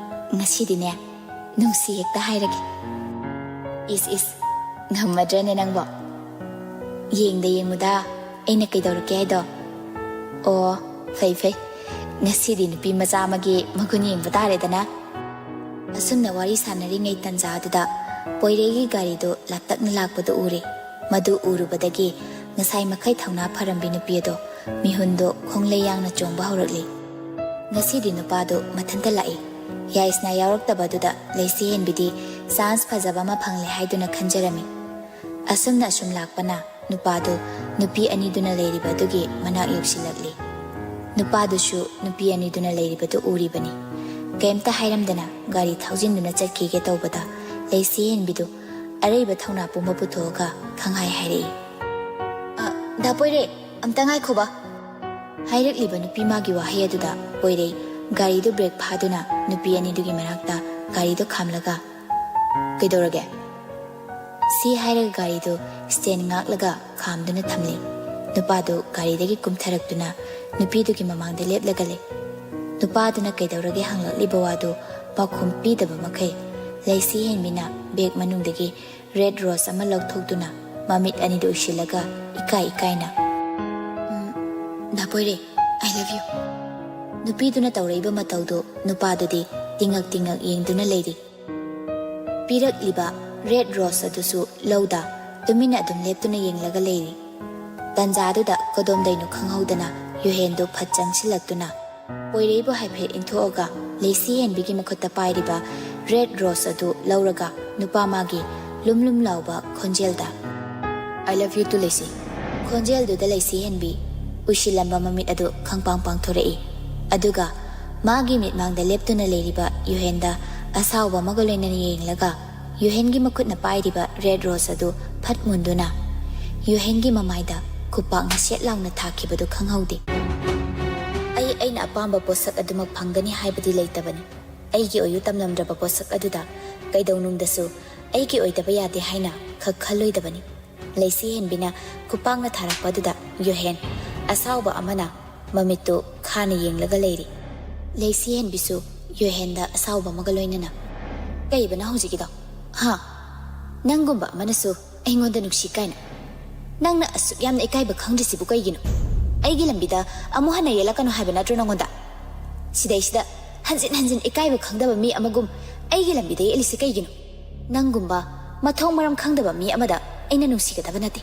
ꯉꯁꯤꯗꯤꯅꯦ ꯅꯨꯡꯁꯤ ꯍꯦꯛꯇ ꯍꯥꯏꯔꯒꯦ꯫" "ꯏꯁ ꯏꯁ, ꯉꯝꯃꯗ꯭ꯔꯅꯦ ꯅꯪꯕꯣ? ꯌꯦꯡꯗ ꯌꯦꯡꯉꯨꯗ, ꯑꯩꯅ ꯀꯩꯗꯧꯔꯛꯀꯦ ꯍꯥꯏꯗꯣ꯫ ꯑꯣ, ꯐꯩ ꯐꯩ, ꯉꯁꯤꯗꯤ ꯅꯨꯄꯤ ꯃꯆꯥ ꯑꯃꯒꯤ ꯃꯒꯨꯟ ꯌꯦꯡꯕ ꯇꯥꯔꯦꯗꯅ꯫" ꯑꯁꯨꯝꯅ ꯋꯥꯔꯤ ꯁꯥꯟꯅꯔꯤꯉꯩ ꯇꯟꯖꯥꯗꯨꯗ ꯄꯣꯏꯔꯩꯒꯤ ꯒꯥꯔꯤꯗꯨ ꯂꯥꯞꯇꯛꯅ ꯂꯥꯛꯄꯗꯨ ꯎꯔꯦ꯫ ꯃꯗꯨ ꯎꯔꯨꯕꯗꯒꯤ ꯉꯁꯥꯏ ꯃꯈꯩ ꯊꯧꯅꯥ ꯐꯔꯝꯕꯤ ꯅꯨꯄꯤ ꯑꯗꯣ ꯃꯤꯍꯨꯟꯗꯣ ꯈꯣꯡꯂꯩ ꯌꯥꯡꯅ ꯆꯣꯡꯕ ꯍꯧꯔꯛꯂꯤ꯫ ꯉꯁꯤꯗꯤ ꯅꯨꯄꯥꯗꯨ ꯃꯊꯟꯇ ꯂꯥꯛꯏ꯫ ꯌꯥꯏꯁꯅꯥ ꯌꯥꯎꯔꯛꯇꯕꯗꯨꯗ ꯂꯩꯁꯤ ꯍꯦꯟꯕꯤꯗꯤ ꯆꯥꯟꯁ ꯐꯖꯕ ꯑꯃ ꯐꯪꯂꯦ ꯍꯥꯏꯗꯨꯅ ꯈꯟꯖꯔꯝꯃꯤ꯫ ꯑꯁꯨꯝꯅ ꯑꯁꯨꯝ ꯂꯥꯛꯄꯅ ꯅꯨꯄꯥꯗꯨ ꯅꯨꯄꯤ ꯑꯅꯤꯗꯨꯅ ꯂꯩꯔꯤꯕ ꯑꯗꯨꯒꯤ ꯃꯅꯥꯛ ꯌꯧꯁꯤꯜꯂꯛꯂꯤ꯫ ꯅꯨꯄꯥꯗꯨꯁꯨ ꯅꯨꯄꯤ ꯑꯅꯤꯗꯨꯅ ꯂꯩꯔꯤꯕꯗꯨ ꯎꯔꯤꯕꯅꯤ꯫ ꯀꯩꯝꯇ ꯍꯥꯏꯔꯝꯗꯅ ꯒꯥꯔꯤ ꯊꯧꯖꯤꯟꯗꯨꯅ ꯆꯠꯈꯤꯒꯦ ꯇꯧꯕꯗ ꯂꯩꯁꯤ ꯍꯦꯟꯕꯤꯗꯨ ꯑꯔꯩꯕ ꯊꯧꯅꯥ ꯄꯨꯝꯕ ꯄꯨꯊꯣꯛꯑꯒ ꯈꯪꯍꯥꯏ ꯍꯥꯏꯔꯛꯏ, "ꯑ, ꯗꯥ ꯄꯣꯏꯔꯦ, ꯑꯝꯇ ꯉꯥꯏꯈꯣꯕ꯫" ꯍꯥꯏꯔꯛꯂꯤꯕ ꯅꯨꯄꯤ ꯃꯥꯒꯤ ꯋꯥꯍꯩ ꯑꯗꯨꯗ ꯄꯣꯏꯔꯩ ꯒꯥꯔꯤꯗꯨ ꯕ꯭ꯔꯦꯛ ꯐꯥꯗꯨꯅ ꯅꯨꯄꯤ ꯑꯅꯤꯗꯨꯒꯤ ꯃꯅꯥꯛꯇ ꯒꯥꯔꯤꯗꯨ ꯈꯥꯝꯂꯒ, "ꯀꯩꯗꯧꯔꯒꯦ?" ꯁꯤ ꯍꯥꯏꯔꯒ ꯒꯥꯔꯤꯗꯨ ꯁ꯭ꯇꯦꯟ ꯉꯥꯛꯂꯒ ꯈꯥꯝꯗꯨꯅ ꯊꯝꯂꯤ꯫ ꯅꯨꯄꯥꯗꯨ ꯒꯥꯔꯤꯗꯒꯤ ꯀꯨꯝꯊꯔꯛꯇꯨꯅ ꯅꯨꯄꯤꯗꯨꯒꯤ ꯃꯃꯥꯡꯗ ꯂꯦꯞꯂꯒ ꯂꯩ꯫ ꯅꯨꯄꯥꯗꯨꯅ ꯀꯩꯗꯧꯔꯒꯦ ꯍꯪꯂꯛꯂꯤꯕ ꯋꯥꯗꯨ ꯄꯥꯎꯈꯨꯝ ꯄꯤꯗꯕ ꯃꯈꯩ, ꯂꯩꯁꯤ ꯍꯦꯟꯕꯤꯅ ꯕꯦꯒ ꯃꯅꯨꯡꯗꯒꯤ ꯔꯦꯗ ꯔꯣꯁ ꯑꯃ ꯂꯧꯊꯣꯛꯇꯨꯅ ꯃꯃꯤꯠ ꯑꯅꯤꯗꯨ ꯎꯏꯁꯤꯜꯂꯒ ꯏꯀꯥꯏ ꯏꯀꯥꯏꯅ, "ꯎꯝ, ꯗꯥ ꯄꯣꯏꯔꯩ, I love you." ꯅꯨꯄꯤꯗꯨꯅ ꯇꯧꯔꯛꯏꯕ ꯃꯇꯧꯗꯨ ꯅꯨꯄꯥꯗꯨꯗꯤ ꯇꯤꯡꯉꯛ ꯇꯤꯡꯉꯛ ꯌꯦꯡꯗꯨꯅ ꯂꯩꯔꯤ꯫ ꯄꯤꯔꯛꯂꯤꯕ ꯔꯦꯗ ꯔꯣꯁ ꯑꯗꯨꯁꯨ ꯂꯧꯗ ꯇꯨꯃꯤꯟꯅ ꯑꯗꯨꯝ ꯂꯦꯞꯇꯨꯅ ꯌꯦꯡꯂꯒ ꯂꯩꯔꯤ꯫ ꯇꯟꯖꯥꯗꯨꯗ ꯀꯗꯣꯝꯗꯩꯅꯣ ꯈꯪꯍꯧꯗꯅ ꯌꯨꯍꯦꯟꯗꯨ ꯐꯠ ꯆꯪꯁꯤꯜꯂꯛꯇꯨꯅ ꯄꯣꯏꯔꯩꯕꯨ ꯍꯥꯏꯐꯦꯠ ꯏꯟꯊꯣꯛꯑꯒ ꯂꯩꯁꯤ ꯍꯦꯟꯕꯤꯒꯤ ꯃꯈꯨꯠꯇ ꯄꯥꯏꯔꯤꯕ ꯔꯦꯗ ꯔꯣꯁ ꯑꯗꯨ ꯂꯧꯔꯒ ꯅꯨꯄꯥ ꯃꯥꯒꯤ ꯂꯨꯝ ꯂꯨꯝ ꯂꯥꯎꯕ ꯈꯣꯟꯖꯦꯜꯗ, "I love you too, ꯂꯩꯁꯤ." ꯈꯣꯟꯖꯦꯜꯗꯨꯗ ꯂꯩꯁꯤ ꯍꯦꯟꯕꯤ ꯎꯏꯁꯤꯜꯂꯝꯕ ꯃꯃꯤꯠ ꯑꯗꯨ ꯈꯪꯄꯥꯡ ꯄꯥꯡꯊꯣꯔꯛꯏ꯫ ꯑꯗꯨꯒ ꯃꯥꯒꯤ ꯃꯤꯠꯃꯥꯡꯗ ꯂꯦꯞꯇꯨꯅ ꯂꯩꯔꯤꯕ ꯌꯨꯍꯦꯟꯗ ꯑꯁꯥꯎꯕ ꯑꯃꯒ ꯂꯣꯏꯅꯅ ꯌꯦꯡꯂꯒ ꯌꯨꯍꯦꯟꯒꯤ ꯃꯈꯨꯠꯅ ꯄꯥꯏꯔꯤꯕ ꯔꯦꯗ ꯔꯣꯁ ꯑꯗꯨ ꯐꯠ ꯃꯨꯟꯗꯨꯅ ꯌꯨꯍꯦꯟꯒꯤ ꯃꯃꯥꯏꯗ ꯈꯨꯄꯥꯛꯅ ꯁꯦꯠ ꯂꯥꯎꯅ ꯊꯥꯈꯤꯕꯗꯨ ꯈꯪꯍꯧꯗꯦ꯫ "ꯑꯩ ꯑꯩꯅ ꯑꯄꯥꯝꯕ ꯄꯣꯠꯁꯛ ꯑꯗꯨꯃꯛ ꯐꯪꯒꯅꯤ ꯍꯥꯏꯕꯗꯤ ꯂꯩꯇꯕꯅꯤ꯫ ꯑꯩꯒꯤ ꯑꯣꯏꯌꯨ ꯇꯝꯂꯝꯗ꯭ꯔꯕ ꯄꯣꯠꯁꯛ ꯑꯗꯨꯗ ꯀꯩꯗꯧꯅꯨꯡꯗꯁꯨ ꯑꯩꯒꯤ ꯑꯣꯏꯗꯕ ꯌꯥꯗꯦ ꯍꯥꯏꯅ ꯈꯛ ꯈꯜꯂꯣꯏꯗꯕꯅꯤ꯫" ꯂꯩꯁꯤ ꯍꯦꯟꯕꯤꯅ ꯈꯨꯄꯥꯛꯅ ꯊꯥꯔꯛꯄ ꯑꯗꯨꯗ ꯌꯨꯍꯦꯟ ꯑꯁꯥꯎꯕ ꯑꯃꯅ ꯃꯃꯤꯠꯇꯨ ꯈꯥꯅ ꯌꯦꯡꯂꯒ ꯂꯩꯔꯤ꯫ ꯂꯩꯁꯤ ꯍꯦꯟꯕꯤꯁꯨ ꯌꯨꯍꯦꯟꯗ ꯑꯁꯥꯎꯕ ꯑꯃꯒ ꯂꯣꯏꯅꯅ, "ꯀꯩꯕꯅ ꯍꯧꯖꯤꯛꯀꯤꯗꯣ? ꯍꯥ? ꯅꯪꯒꯨꯝꯕ ꯑꯃꯅꯁꯨ ꯑꯩꯉꯣꯟꯗ ꯅꯨꯡꯁꯤ ꯀꯥꯏꯅ? ꯅꯪꯅ ꯑꯁꯨꯛ ꯌꯥꯝꯅ ꯏꯀꯥꯏꯕ ꯈꯪꯗ꯭ꯔꯤꯁꯤꯕꯨ ꯀꯩꯒꯤꯅꯣ? ꯑꯩꯒꯤ ꯂꯝꯕꯤꯗ ꯑꯃꯨꯛ ꯍꯟꯅ ꯌꯦꯜꯂꯛꯀꯅꯨ ꯍꯥꯏꯕ ꯅꯠꯇ꯭ꯔꯣ ꯅꯪꯉꯣꯟꯗ? ꯁꯤꯗꯩꯁꯤꯗ ꯍꯟꯖꯤꯟ ꯍꯟꯖꯤꯟ ꯏꯀꯥꯏꯕ ꯈꯪꯗꯕ ꯃꯤ ꯑꯃꯒꯨꯝ ꯑꯩꯒꯤ ꯂꯝꯕꯤꯗ ꯌꯦꯠꯂꯤꯁꯤ ꯀꯩꯒꯤꯅꯣ? ꯅꯪꯒꯨꯝꯕ ꯃꯊꯣꯡ ꯃꯔꯝ ꯈꯪꯗꯕ ꯃꯤ ꯑꯃꯗ ꯑꯩꯅ ꯅꯨꯡꯁꯤꯒꯗꯕ ꯅꯠꯇꯦ꯫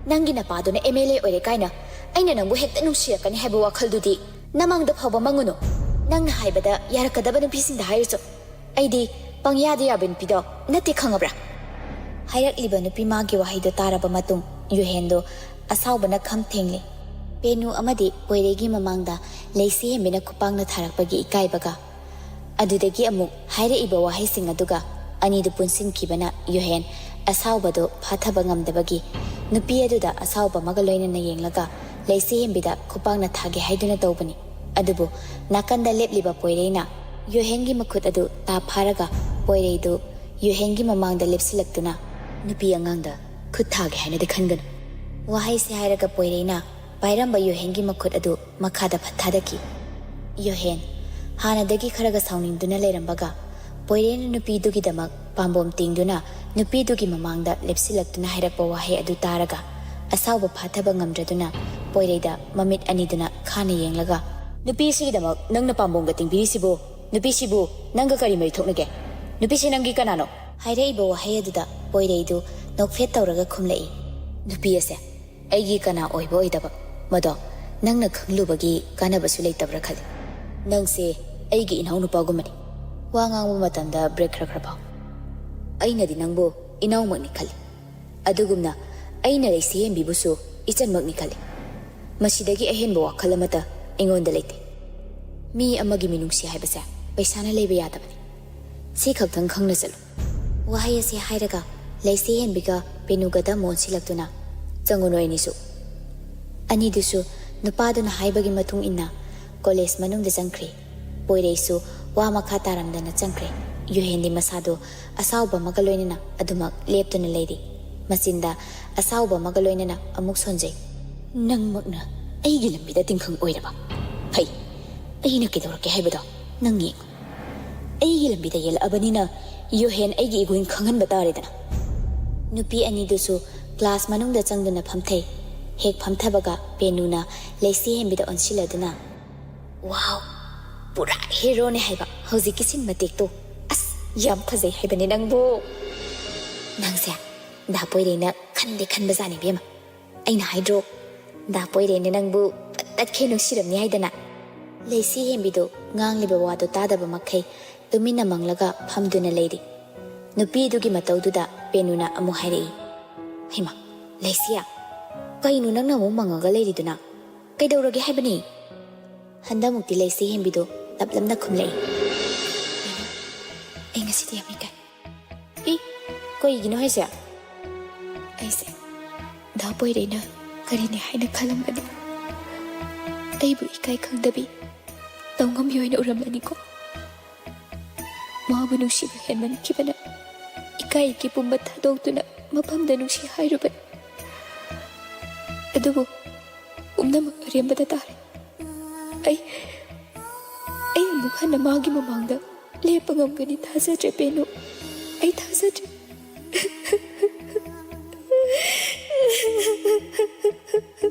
ꯅꯪꯒꯤ ꯅꯄꯥꯗꯨꯅ ꯑꯦꯝ ꯑꯦꯜ ꯑꯦ ꯑꯣꯏꯔꯦ ꯀꯥꯏꯅ ꯑꯩꯅ ꯅꯪꯕꯨ ꯍꯦꯛꯇ ꯅꯨꯡꯁꯤꯔꯛꯀꯅꯤ ꯍꯥꯏꯕ ꯋꯥꯈꯜꯗꯨꯗꯤ ꯅꯃꯪꯗ ꯐꯥꯎꯕ ꯃꯪꯉꯨꯅꯨ꯫ ꯅꯪꯅ ꯍꯥꯏꯕꯗ ꯌꯥꯔꯛꯀꯗꯕ ꯅꯨꯄꯤꯁꯤꯡꯗ ꯍꯥꯏꯔꯨꯆꯣ꯫ ꯑꯩꯗꯤ ꯄꯪꯌꯥꯗ ꯌꯥꯕ ꯅꯨꯄꯤꯗꯣ ꯅꯠꯇꯦ, ꯈꯪꯉꯕ꯭ꯔꯥ?" ꯍꯥꯏꯔꯛꯂꯤꯕ ꯅꯨꯄꯤ ꯃꯥꯒꯤ ꯋꯥꯍꯩꯗꯣ ꯇꯥꯔꯕ ꯃꯇꯨꯡ ꯌꯨꯍꯦꯟꯗꯣ ꯑꯁꯥꯎꯕꯅ ꯈꯝ ꯊꯦꯡꯂꯦ꯫ ꯄꯦꯅꯨ ꯑꯃꯗꯤ ꯄꯣꯏꯔꯩꯒꯤ ꯃꯃꯥꯡꯗ ꯂꯩꯁꯤ ꯍꯦꯟꯕꯤꯅ ꯈꯨꯄꯥꯛꯅ ꯊꯥꯔꯛꯄꯒꯤ ꯏꯀꯥꯏꯕꯒ, ꯑꯗꯨꯗꯒꯤ ꯑꯃꯨꯛ ꯍꯥꯏꯔꯛꯏꯕ ꯋꯥꯍꯩꯁꯤꯡ ꯑꯗꯨꯒ ꯑꯅꯤꯗꯨ ꯄꯨꯟꯁꯤꯟꯈꯤꯕꯅ ꯌꯨꯍꯦꯟ ꯑꯁꯥꯎꯕꯗꯨ ꯐꯥꯊꯕ ꯉꯝꯗꯕꯒꯤ ꯅꯨꯄꯤ ꯑꯗꯨꯗ ꯑꯁꯥꯎꯕ ꯑꯃꯒ ꯂꯣꯏꯅꯅ ꯌꯦꯡꯂꯒ ꯂꯩꯁꯤ ꯍꯦꯟꯕꯤꯗ ꯈꯨꯄꯥꯛꯅ ꯊꯥꯒꯦ ꯍꯥꯏꯗꯨꯅ ꯇꯧꯕꯅꯤ꯫ ꯑꯗꯨꯕꯨ ꯅꯥꯀꯟꯗ ꯂꯦꯞꯂꯤꯕ ꯄꯣꯏꯔꯩꯅ ꯌꯣꯍꯦꯟꯒꯤ ꯃꯈꯨꯠ ꯑꯗꯨ ꯇꯥ ꯐꯥꯔꯒ ꯄꯣꯏꯔꯩꯗꯨ ꯌꯣꯍꯦꯟꯒꯤ ꯃꯃꯥꯡꯗ ꯂꯦꯞꯁꯤꯜꯂꯛꯇꯨꯅ, "ꯅꯨꯄꯤ ꯑꯉꯥꯡꯗ ꯈꯨꯠ ꯊꯥꯒꯦ ꯍꯥꯏꯅꯗꯤ ꯈꯟꯒꯅꯨ" ꯋꯥꯍꯩꯁꯤ ꯍꯥꯏꯔꯒ ꯄꯣꯏꯔꯩꯅ ꯄꯥꯏꯔꯝꯕ ꯌꯣꯍꯦꯟꯒꯤ ꯃꯈꯨꯠ ꯑꯗꯨ ꯃꯈꯥꯗ ꯐꯠ ꯊꯥꯗꯈꯤ꯫ ꯌꯣꯍꯦꯟ, ꯍꯥꯟꯅꯗꯒꯤ ꯈꯔꯒ ꯁꯥꯎꯅꯤꯡꯗꯨꯅ ꯂꯩꯔꯝꯕꯒ, ꯄꯣꯏꯔꯩꯅ ꯅꯨꯄꯤꯗꯨꯒꯤꯗꯃꯛ ꯄꯥꯝꯕꯣꯝ ꯇꯤꯡꯗꯨꯅ ꯅꯨꯄꯤꯗꯨꯒꯤ ꯃꯃꯥꯡꯗ ꯂꯦꯞꯁꯤꯜꯂꯛꯇꯨꯅ ꯍꯥꯏꯔꯛꯄ ꯋꯥꯍꯩ ꯑꯗꯨ ꯇꯥꯔꯒ, ꯑꯁꯥꯎꯕ ꯐꯥꯊꯕ ꯉꯝꯗ꯭ꯔꯗꯨꯅ ꯄꯣꯏꯔꯩꯗ ꯃꯃꯤꯠ ꯑꯅꯤꯗꯨꯅ ꯈꯥꯅ ꯌꯦꯡꯂꯒ, "ꯅꯨꯄꯤꯁꯤꯒꯤꯗꯃꯛ ꯅꯪꯅ ꯄꯥꯝꯕꯣꯝꯒ ꯇꯤꯡꯕꯤꯔꯤꯁꯤꯕꯨ? ꯅꯨꯄꯤꯁꯤꯕꯨ ꯅꯪꯒ ꯀꯔꯤ ꯃꯔꯤ ꯊꯣꯛꯅꯒꯦ? ꯅꯨꯄꯤꯁꯤ ꯅꯪꯒꯤ ꯀꯅꯥꯅꯣ?" ꯍꯥꯏꯔꯛꯏꯕ ꯋꯥꯍꯩ ꯑꯗꯨꯗ ꯄꯣꯏꯔꯩꯗꯨ ꯅꯣꯛꯐꯦꯠ ꯇꯧꯔꯒ ꯈꯨꯝꯂꯛꯏ, "ꯅꯨꯄꯤ ꯑꯁꯦ ꯑꯩꯒꯤ ꯀꯅꯥ ꯑꯣꯏꯕ ꯑꯣꯏꯗꯕ, ꯃꯗꯣ ꯅꯪꯅ ꯈꯪꯂꯨꯕꯒꯤ ꯀꯥꯟꯅꯕꯁꯨ ꯂꯩꯇꯕ꯭ꯔꯥ ꯈꯜꯂꯤ꯫ ꯅꯪꯁꯦ ꯑꯩꯒꯤ ꯏꯅꯥꯎꯅꯨꯄꯥꯒꯨꯝꯕꯅꯤ꯫ ꯋꯥ ꯉꯥꯡꯕ ꯃꯇꯝꯗ ꯕ꯭ꯔꯦꯛ ꯈꯔ ꯈꯔ ꯐꯥꯎ꯫ ꯑꯩꯅꯗꯤ ꯅꯪꯕꯨ ꯏꯅꯥꯎꯃꯛꯅꯤ ꯈꯜꯂꯤ꯫ ꯑꯗꯨꯒꯨꯝꯅ ꯑꯩꯅ ꯂꯩꯁꯤ ꯍꯦꯟꯕꯤꯕꯨꯁꯨ ꯏꯆꯟꯃꯛꯅꯤ ꯈꯜꯂꯤ꯫ ꯃꯁꯤꯗꯒꯤ ꯑꯍꯦꯟꯕ ꯋꯥꯈꯜ ꯑꯃꯠꯇ ꯑꯩꯉꯣꯟꯗ ꯂꯩꯇꯦ꯫ ꯃꯤ ꯑꯃꯒꯤ ꯃꯤꯅꯨꯡꯁꯤ ꯍꯥꯏꯕꯁꯦ ꯄꯩꯁꯥꯅ ꯂꯩꯕ ꯌꯥꯗꯕꯅꯤ꯫ ꯁꯤ ꯈꯛꯇꯪ ꯈꯪꯅ ꯆꯠꯂꯨ"꯫ ꯋꯥꯍꯩ ꯑꯁꯤ ꯍꯥꯏꯔꯒ ꯂꯩꯁꯤ ꯍꯦꯟꯕꯤꯒ ꯄꯦꯅꯨꯒꯗ ꯑꯃꯨꯛ ꯑꯣꯟꯁꯤꯜꯂꯛꯇꯨꯅ, "ꯆꯪꯉꯨ ꯅꯣꯏ ꯑꯅꯤꯁꯨ"꯫ ꯑꯅꯤꯗꯨꯁꯨ ꯅꯨꯄꯥꯗꯨꯅ ꯍꯥꯏꯕꯒꯤ ꯃꯇꯨꯡ ꯏꯟꯅ ꯀꯣꯂꯦꯖ ꯃꯅꯨꯡꯗ ꯆꯪꯈ꯭ꯔꯦ꯫ ꯄꯣꯏꯔꯩꯁꯨ ꯋꯥ ꯃꯈꯥ ꯇꯥꯔꯝꯗꯅ ꯆꯪꯈ꯭ꯔꯦ꯫ ꯌꯨꯍꯦꯟꯗꯤ ꯃꯁꯥꯗꯨ ꯑꯁꯥꯎꯕ ꯑꯃꯒ ꯂꯣꯏꯅꯅ ꯑꯗꯨꯃꯛ ꯂꯦꯞꯇꯨꯅ ꯂꯩꯔꯤ꯫ ꯃꯆꯤꯟꯗ ꯑꯁꯥꯎꯕ ꯑꯃꯒ ꯂꯣꯏꯅꯅ ꯑꯃꯨꯛ ꯁꯣꯟꯖꯩ꯫ "ꯅꯪꯃꯛꯅ ꯑꯩꯒꯤ ꯂꯝꯕꯤꯗ ꯇꯤꯡꯈꯪ ꯑꯣꯏꯔꯕ? ꯐꯩ, ꯑꯩꯅ ꯀꯩꯗꯧꯔꯛꯀꯦ ꯍꯥꯏꯕꯗꯣ ꯅꯪ ꯌꯦꯡꯉꯨ꯫ ꯑꯩꯒꯤ ꯂꯝꯕꯤꯗ ꯌꯦꯜꯂꯛꯑꯕꯅꯤꯅ ꯌꯨꯍꯦꯟ ꯑꯩꯒꯤ ꯏꯒꯨꯟ ꯈꯪꯍꯟꯕ ꯇꯥꯔꯦꯗꯅ"꯫ ꯅꯨꯄꯤ ꯑꯅꯤꯗꯨꯁꯨ ꯀ꯭ꯂꯥꯁ ꯃꯅꯨꯡꯗ ꯆꯪꯗꯨꯅ ꯐꯝꯊꯩ꯫ ꯍꯦꯛ ꯐꯝꯊꯕꯒ ꯄꯦꯅꯨꯅ ꯂꯩꯁꯤ ꯍꯦꯟꯕꯤꯗ ꯑꯣꯟꯁꯤꯜꯂꯗꯨꯅ, "ꯋꯥꯎ, ꯄꯨꯔꯥ ꯍꯦꯔꯣꯅꯦ ꯍꯥꯏꯕ ꯍꯧꯖꯤꯛꯀꯤ ꯁꯤꯟ ꯃꯇꯦꯛꯇꯣ꯫ ꯑꯁ, ꯌꯥꯝ ꯐꯖꯩ ꯍꯥꯏꯕꯅꯦ ꯅꯪꯕꯨ꯫ ꯅꯪꯁꯦ ꯗꯥ ꯄꯣꯏꯔꯩꯅ ꯈꯟꯗꯦ ꯈꯟꯕꯖꯥꯠꯅꯤ ꯏꯕꯦꯝꯃ꯫ ꯑꯩꯅ ꯍꯥꯏꯗ꯭ꯔꯣ, ꯗꯥ ꯄꯣꯏꯔꯩꯅ ꯅꯪꯕꯨ ꯇꯠꯈꯦ ꯅꯨꯡꯁꯤꯔꯝꯅꯤ ꯍꯥꯏꯗꯅ"꯫ ꯂꯩꯁꯤ ꯍꯦꯟꯕꯤꯗꯨ ꯉꯥꯡꯂꯤꯕ ꯋꯥꯗꯨ ꯇꯥꯗꯕ ꯃꯈꯩ ꯇꯨꯃꯤꯟꯅ ꯃꯪꯂꯒ ꯐꯝꯗꯨꯅ ꯂꯩꯔꯤ꯫ ꯅꯨꯄꯤꯗꯨꯒꯤ ꯃꯇꯧꯗꯨꯗ ꯄꯦꯅꯨꯅ ꯑꯃꯨꯛ ꯍꯥꯏꯔꯛꯏ, "ꯍꯩꯃꯥ, ꯂꯩꯁꯤꯌꯥ, ꯀꯩꯅꯣ ꯅꯪꯅ ꯑꯃꯨꯛ ꯃꯪꯉꯒ ꯂꯩꯔꯤꯗꯨꯅ? ꯀꯩꯗꯧꯔꯒꯦ ꯍꯥꯏꯕꯅꯤ?" ꯍꯟꯗꯛꯃꯨꯛꯇꯤ ꯂꯩꯁꯤ ꯍꯦꯟꯕꯤꯗꯨ ꯂꯞꯂꯞꯅ ꯈꯨꯝꯂꯛꯏ, "ꯑꯩ ꯉꯁꯤꯗꯤ ꯌꯥꯝ ꯏꯀꯥꯏ"꯫ "ꯏ, ꯀꯩꯒꯤꯅꯣ ꯍꯥꯏꯁꯦ?" "ꯑꯩꯁꯦ ꯗꯥ ꯄꯣꯏꯔꯩꯅ ꯀꯔꯤꯅꯤ ꯍꯥꯏꯅ ꯈꯜꯂꯝꯒꯅꯤ? ꯑꯩꯕꯨ ꯏꯀꯥꯏ ꯈꯪꯗꯕꯤ ꯇꯧꯉꯝꯕꯤ ꯑꯣꯏꯅ ꯎꯔꯝꯂꯅꯤꯀꯣ꯫ ꯃꯥꯕꯨ ꯅꯨꯡꯁꯤꯕ ꯍꯦꯟꯃꯟꯈꯤꯕꯅ ꯏꯀꯥꯏ ꯏꯀꯤ ꯄꯨꯝꯕ ꯊꯥꯗꯣꯛꯇꯨꯅ ꯃꯐꯝꯗ ꯅꯨꯡꯁꯤ ꯍꯥꯏꯔꯨꯕꯅꯤ꯫ ꯑꯗꯨꯕꯨ ꯄꯨꯝꯅꯃꯛ ꯑꯔꯦꯝꯕꯗ ꯇꯥꯔꯦ꯫ ꯑꯩ ꯑꯩ ꯑꯃꯨꯛ ꯍꯟꯅ ꯃꯥꯒꯤ ꯃꯃꯥꯡꯗ ꯂꯦꯞꯄ ꯉꯝꯒꯅꯤ ꯊꯥꯖꯗ꯭ꯔꯦ ꯄꯦꯅꯨ꯫ ꯑꯩ ꯊꯥꯖꯗ꯭ꯔꯦ꯫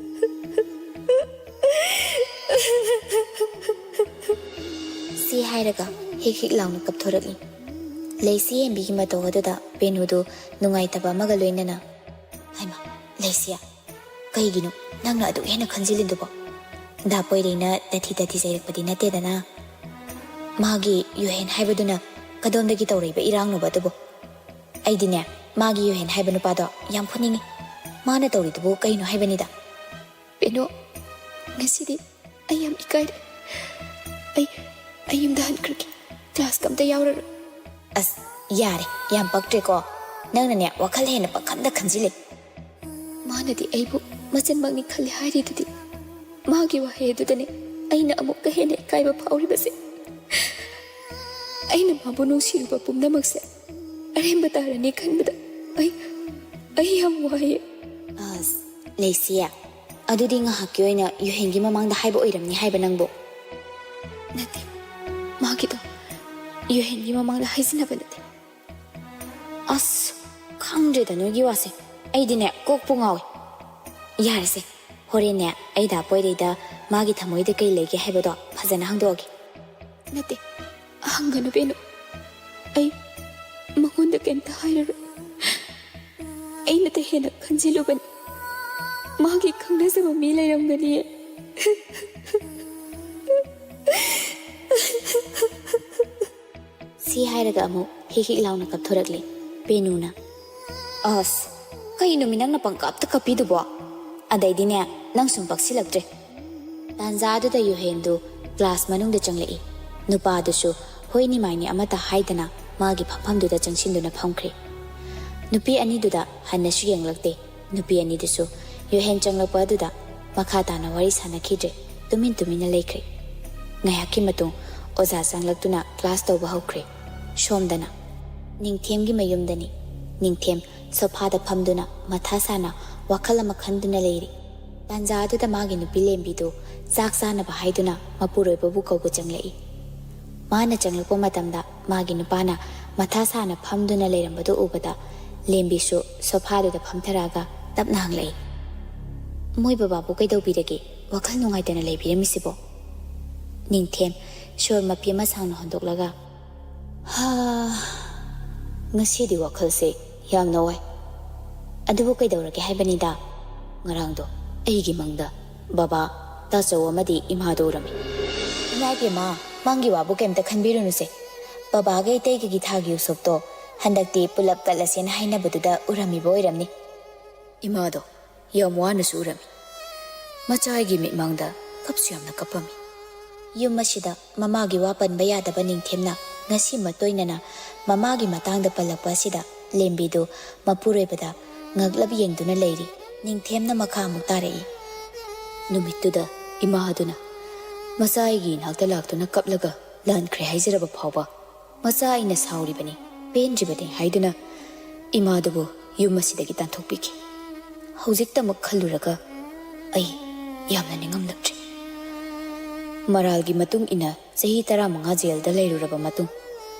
ꯁꯤ ꯍꯥꯏꯔꯒ ꯍꯤꯛ ꯍꯤꯛ ꯂꯥꯎꯅ ꯀꯞꯊꯣꯔꯛꯏ꯫ ꯂꯩꯁꯤ ꯍꯦꯟꯕꯤꯒꯤ ꯃꯇꯧ ꯑꯗꯨꯗ ꯄꯦꯅꯨꯗꯨ ꯅꯨꯡꯉꯥꯏꯇꯕ ꯑꯃꯒ ꯂꯣꯏꯅꯅ, "ꯍꯩꯃꯥ, ꯂꯩꯁꯤꯌꯥ, ꯀꯩꯒꯤꯅꯣ ꯅꯪꯅ ꯑꯗꯨꯛ ꯍꯦꯟꯅ ꯈꯟꯖꯤꯜꯂꯤꯗꯨꯕꯣ? ꯗꯥ ꯄꯣꯏꯔꯩꯅ ꯇꯊꯤ ꯇꯊꯤ ꯆꯩꯔꯛꯄꯗꯤ ꯅꯠꯇꯦꯗꯅ꯫ ꯃꯥꯒꯤ ꯌꯨꯍꯦꯟ ꯍꯥꯏꯕꯗꯨꯅ ꯀꯗꯣꯝꯗꯒꯤ ꯇꯧꯔꯛꯏꯕ ꯏꯔꯥꯡꯅꯣꯕ ꯑꯗꯨꯕꯨ? ꯑꯩꯗꯤꯅꯦ, ꯃꯥꯒꯤ ꯌꯨꯍꯦꯟ ꯍꯥꯏꯕ ꯅꯨꯄꯥꯗꯣ ꯌꯥꯝ ꯐꯨꯅꯤꯡꯉꯤ꯫ ꯃꯥꯅ ꯇꯧꯔꯤꯗꯨꯕꯨ ꯀꯩꯅꯣ ꯍꯥꯏꯕꯅꯤꯗ?" ꯄꯦꯅꯨ, ꯉꯁꯤꯗꯤ ꯑꯩ ꯌꯥꯝ ꯏꯀꯥꯏꯔꯦ꯫ ꯑꯩ ꯑꯩ ꯌꯨꯝꯗ ꯍꯟꯈ꯭ꯔꯒꯦ꯫ ꯀ꯭ꯂꯥꯁꯀ ꯑꯝꯇ ꯌꯥꯎꯔꯔꯣꯏ꯫ ꯑꯁ, ꯌꯥꯔꯦ, ꯌꯥꯝ ꯄꯛꯇ꯭ꯔꯦꯀꯣ꯫ ꯅꯪꯅꯅꯦ, ꯋꯥꯈꯜ ꯍꯦꯟꯅ ꯄꯪꯈꯟꯗ ꯈꯟꯖꯤꯜꯂꯦ꯫ ꯃꯥꯅꯗꯤ ꯑꯩꯕꯨ ꯃꯆꯟꯃꯛꯅꯤ ꯈꯜꯂꯤ ꯍꯥꯏꯔꯤꯗꯨꯗꯤ꯫ ꯃꯥꯒꯤ ꯋꯥꯍꯩ ꯑꯗꯨꯗꯅꯦ ꯑꯩꯅ ꯑꯃꯨꯛꯀ ꯍꯦꯟꯅ ꯏꯀꯥꯏꯕ ꯐꯥꯎꯔꯤꯕꯁꯦ꯫ ꯑꯩꯅ ꯃꯥꯕꯨ ꯅꯨꯡꯁꯤꯔꯨꯕ ꯄꯨꯝꯅꯃꯛꯁꯦ ꯑꯔꯦꯝꯕ ꯇꯥꯔꯅꯤ ꯈꯟꯕꯗ ꯑꯩ ꯑꯩ ꯌꯥꯝ ꯋꯥꯏꯌꯦ꯫ ꯑꯁ, ꯂꯩꯁꯤꯌꯥ, ꯑꯗꯨꯗꯤ ꯉꯥꯏꯍꯥꯛꯀꯤ ꯑꯣꯏꯅ ꯌꯨꯍꯦꯟꯒꯤ ꯃꯃꯥꯡꯗ ꯍꯥꯏꯕ ꯑꯣꯏꯔꯝꯅꯤ ꯍꯥꯏꯕ ꯅꯪꯕꯨ? ꯅꯠꯇꯦ, ꯃꯥꯒꯤꯗꯣ ꯌꯨꯍꯦꯟꯒꯤ ꯃꯃꯥꯡꯗ ꯍꯥꯏꯖꯤꯟꯅꯕ ꯅꯠꯇꯦ꯫ ꯑꯁ, ꯈꯪꯗ꯭ꯔꯦꯗ ꯅꯣꯏꯒꯤ ꯋꯥꯁꯦ꯫ ꯑꯩꯗꯤꯅꯦ, ꯀꯣꯛꯄꯨ ꯉꯥꯎꯋꯦ꯫ ꯌꯥꯔꯦꯁꯦ, ꯍꯣꯔꯦꯟꯅꯦ, ꯑꯩ ꯗꯥ ꯄꯣꯏꯔꯩꯗ ꯃꯥꯒꯤ ꯊꯃꯣꯏꯗ ꯀꯩ ꯂꯩꯒꯦ ꯍꯥꯏꯕꯗꯣ ꯐꯖꯅ ꯍꯪꯗꯣꯛꯑꯒꯦ꯫ ꯅꯠꯇꯦ, ꯍꯪꯒꯅꯨ ꯄꯦꯅꯨ꯫ ꯑꯩ ꯃꯉꯣꯟꯗ ꯀꯩꯝꯇ ꯍꯥꯏꯔꯔꯣꯏ꯫ ꯑꯩꯅꯇ ꯍꯦꯟꯅ ꯈꯟꯖꯤꯜꯂꯨꯕꯅꯤ꯫ ꯃꯥꯒꯤ ꯈꯪꯅꯖꯕ ꯃꯤ ꯂꯩꯔꯝꯒꯅꯤꯌꯦ꯫ ꯁꯤ ꯍꯥꯏꯔꯒ ꯑꯃꯨꯛ ꯍꯤꯛ ꯍꯤꯛ ꯂꯥꯎꯅ ꯀꯞꯊꯣꯔꯛꯂꯦ ꯄꯦꯅꯨꯅ꯫ ꯑꯁ, ꯀꯩꯅꯣꯃꯤ ꯅꯪꯅ ꯄꯪꯀꯞꯇ ꯀꯞꯄꯤꯗꯨꯕꯣ? ꯑꯗꯩꯗꯤꯅꯦ, ꯅꯪ ꯁꯨꯝ ꯄꯛꯁꯤꯜꯂꯛꯇ꯭ꯔꯦ꯫ ꯇꯥꯟꯖꯥꯗꯨꯗ ꯌꯨꯍꯦꯟꯗꯨ ꯀ꯭ꯂꯥꯁ ꯃꯅꯨꯡꯗ ꯆꯪꯂꯛꯏ꯫ ꯅꯨꯄꯥꯗꯨꯁꯨ ꯍꯣꯏꯅꯤ ꯃꯥꯏꯅꯤ ꯑꯃꯠꯇ ꯍꯥꯏꯗꯅ ꯃꯥꯒꯤ ꯐꯝꯐꯝꯗꯨꯗ ꯆꯪꯁꯤꯟꯗꯨꯅ ꯐꯝꯈ꯭ꯔꯦ꯫ ꯅꯨꯄꯤ ꯑꯅꯤꯗꯨꯗ ꯍꯟꯅꯁꯨ ꯌꯦꯡꯂꯛꯇꯦ꯫ ꯅꯨꯄꯤ ꯑꯅꯤꯗꯨꯁꯨ ꯌꯨꯍꯦꯟ ꯆꯪꯂꯛꯄ ꯑꯗꯨꯗ ꯃꯈꯥ ꯇꯥꯅ ꯋꯥꯔꯤ ꯁꯥꯅꯈꯤꯗ꯭ꯔꯦ꯫ ꯇꯨꯃꯤꯟ ꯇꯨꯃꯤꯟꯅ ꯂꯩꯈ꯭ꯔꯦ꯫ ꯉꯥꯏꯍꯥꯛꯀꯤ ꯃꯇꯨꯡ ꯑꯣꯖꯥ ꯆꯪꯂꯛꯇꯨꯅ ꯀ꯭ꯂꯥꯁ ꯇꯧꯕ ꯍꯧꯈ꯭ꯔꯦ꯫ ꯁꯣꯝꯗꯅ ꯅꯤꯡꯊꯦꯝꯒꯤ ꯃꯌꯨꯝꯗꯅꯤ꯫ ꯅꯤꯡꯊꯦꯝ ꯁꯣꯐꯥꯗ ꯐꯝꯗꯨꯅ ꯃꯊꯥ ꯁꯥꯅ ꯋꯥꯈꯜ ꯑꯃ ꯈꯟꯗꯨꯅ ꯂꯩꯔꯤ꯫ ꯇꯥꯟꯖꯥ ꯑꯗꯨꯗ ꯃꯥꯒꯤ ꯅꯨꯄꯤ ꯂꯦꯝꯕꯤꯗꯨ ꯆꯥꯛ ꯆꯥꯅꯕ ꯍꯥꯏꯗꯨꯅ ꯃꯄꯨꯔꯣꯏꯕꯕꯨ ꯀꯧꯕ ꯆꯪꯂꯛꯏ꯫ ꯃꯥꯅ ꯆꯪꯂꯛꯄ ꯃꯇꯝꯗ ꯃꯥꯒꯤ ꯅꯨꯄꯥꯅ ꯃꯊꯥ ꯁꯥꯅ ꯐꯝꯗꯨꯅ ꯂꯩꯔꯝꯕꯗꯨ ꯎꯕꯗ ꯂꯦꯝꯕꯤꯁꯨ ꯁꯣꯐꯥꯗꯨꯗ ꯐꯝꯊꯔꯛꯑꯒ ꯇꯞꯅ ꯍꯪꯂꯛꯏ, "ꯃꯣꯏ ꯕꯕꯥꯕꯨ ꯀꯩꯗꯧꯕꯤꯔꯒꯦ? ꯋꯥꯈꯜ ꯅꯨꯡꯉꯥꯏꯇꯅ ꯂꯩꯕꯤꯔꯝꯃꯤꯁꯤꯕꯣ?" ꯅꯤꯡꯊꯦꯝ ꯁꯣꯔ ꯃꯄꯤ ꯑꯃ ꯁꯥꯡꯅ ꯍꯣꯟꯗꯣꯛꯂꯒ, "ꯍꯥ, ꯉꯁꯤꯗꯤ ꯋꯥꯈꯜꯁꯦ ꯌꯥꯝꯅ ꯋꯥꯏ꯫ ꯑꯗꯨꯕꯨ ꯀꯩꯗꯧꯔꯒꯦ ꯍꯥꯏꯕꯅꯤꯗ, ꯉꯔꯥꯡꯗꯣ ꯑꯩꯒꯤ ꯃꯪꯗ ꯕꯕꯥ, ꯇꯥꯆꯧ ꯑꯃꯗꯤ ꯏꯃꯥꯗꯣ ꯎꯔꯝꯃꯤ꯫" "ꯏꯃꯥ ꯏꯕꯦꯝꯃ, ꯃꯪꯒꯤ ꯋꯥꯕꯨ ꯀꯩꯝꯇ ꯈꯟꯕꯤꯔꯨꯅꯨꯁꯦ꯫ ꯕꯕꯥꯒ ꯏꯇꯩꯒꯒꯤ ꯊꯥꯒꯤ ꯎꯁꯣꯞꯇꯣ ꯍꯟꯗꯛꯇꯤ ꯄꯨꯂꯞ ꯀꯠꯂꯁꯦꯅ ꯍꯥꯏꯅꯕꯗꯨꯗ ꯎꯔꯝꯃꯤꯕ ꯑꯣꯏꯔꯝꯅꯤ꯫" ꯏꯃꯥꯗꯣ ꯌꯥꯝ ꯋꯥꯅꯁꯨ ꯎꯔꯝꯃꯤ꯫ ꯃꯆꯥꯒꯤ ꯃꯤꯠꯃꯥꯡꯗ ꯀꯞꯁꯨ ꯌꯥꯝꯅ ꯀꯞꯄꯝꯃꯤ꯫ ꯌꯨꯝ ꯑꯁꯤꯗ ꯃꯃꯥꯒꯤ ꯋꯥ ꯄꯟꯕ ꯌꯥꯗꯕ ꯅꯤꯡꯊꯦꯝꯅ ꯉꯁꯤꯃꯛ ꯇꯣꯏꯅꯅ ꯃꯃꯥꯒꯤ ꯃꯇꯥꯡꯗ ꯄꯜꯂꯛꯄ ꯑꯁꯤꯗ ꯂꯦꯝꯕꯤꯗꯨ ꯃꯄꯨꯔꯣꯏꯕꯗ ꯉꯛꯂꯞ ꯌꯦꯡꯗꯨꯅ ꯂꯩꯔꯤ꯫ ꯅꯤꯡꯊꯦꯝꯅ ꯃꯈꯥ ꯑꯃꯨꯛ ꯇꯥꯔꯛꯏ, "ꯅꯨꯃꯤꯠꯇꯨꯗ ꯏꯃꯥ ꯑꯗꯨꯅ ꯃꯆꯥ ꯑꯩꯒꯤ ꯏꯅꯥꯛꯇ ꯂꯥꯛꯇꯨꯅ ꯀꯞꯂꯒ ꯂꯥꯟꯈ꯭ꯔꯦ ꯍꯥꯏꯖꯔꯕ ꯐꯥꯎꯕ ꯃꯆꯥ ꯑꯩꯅ ꯁꯥꯎꯔꯤꯕꯅꯤ, ꯄꯦꯟꯗ꯭ꯔꯤꯕꯅꯤ ꯍꯥꯏꯗꯨꯅ ꯏꯃꯥꯗꯨꯕꯨ ꯌꯨꯝ ꯑꯁꯤꯗꯒꯤ ꯇꯥꯟꯊꯣꯛꯄꯤꯈꯤ꯫ ꯍꯧꯖꯤꯛꯇꯃꯛ ꯈꯜꯂꯨꯔꯒ ꯑꯩ ꯌꯥꯝꯅ ꯅꯤꯡꯉꯝꯂꯛꯇ꯭ꯔꯦ꯫" ꯃꯔꯥꯜꯒꯤ ꯃꯇꯨꯡ ꯏꯟꯅ ꯆꯍꯤ ꯇꯔꯥꯃꯉꯥ ꯖꯦꯜꯗ ꯂꯩꯔꯨꯔꯕ ꯃꯇꯨꯡ,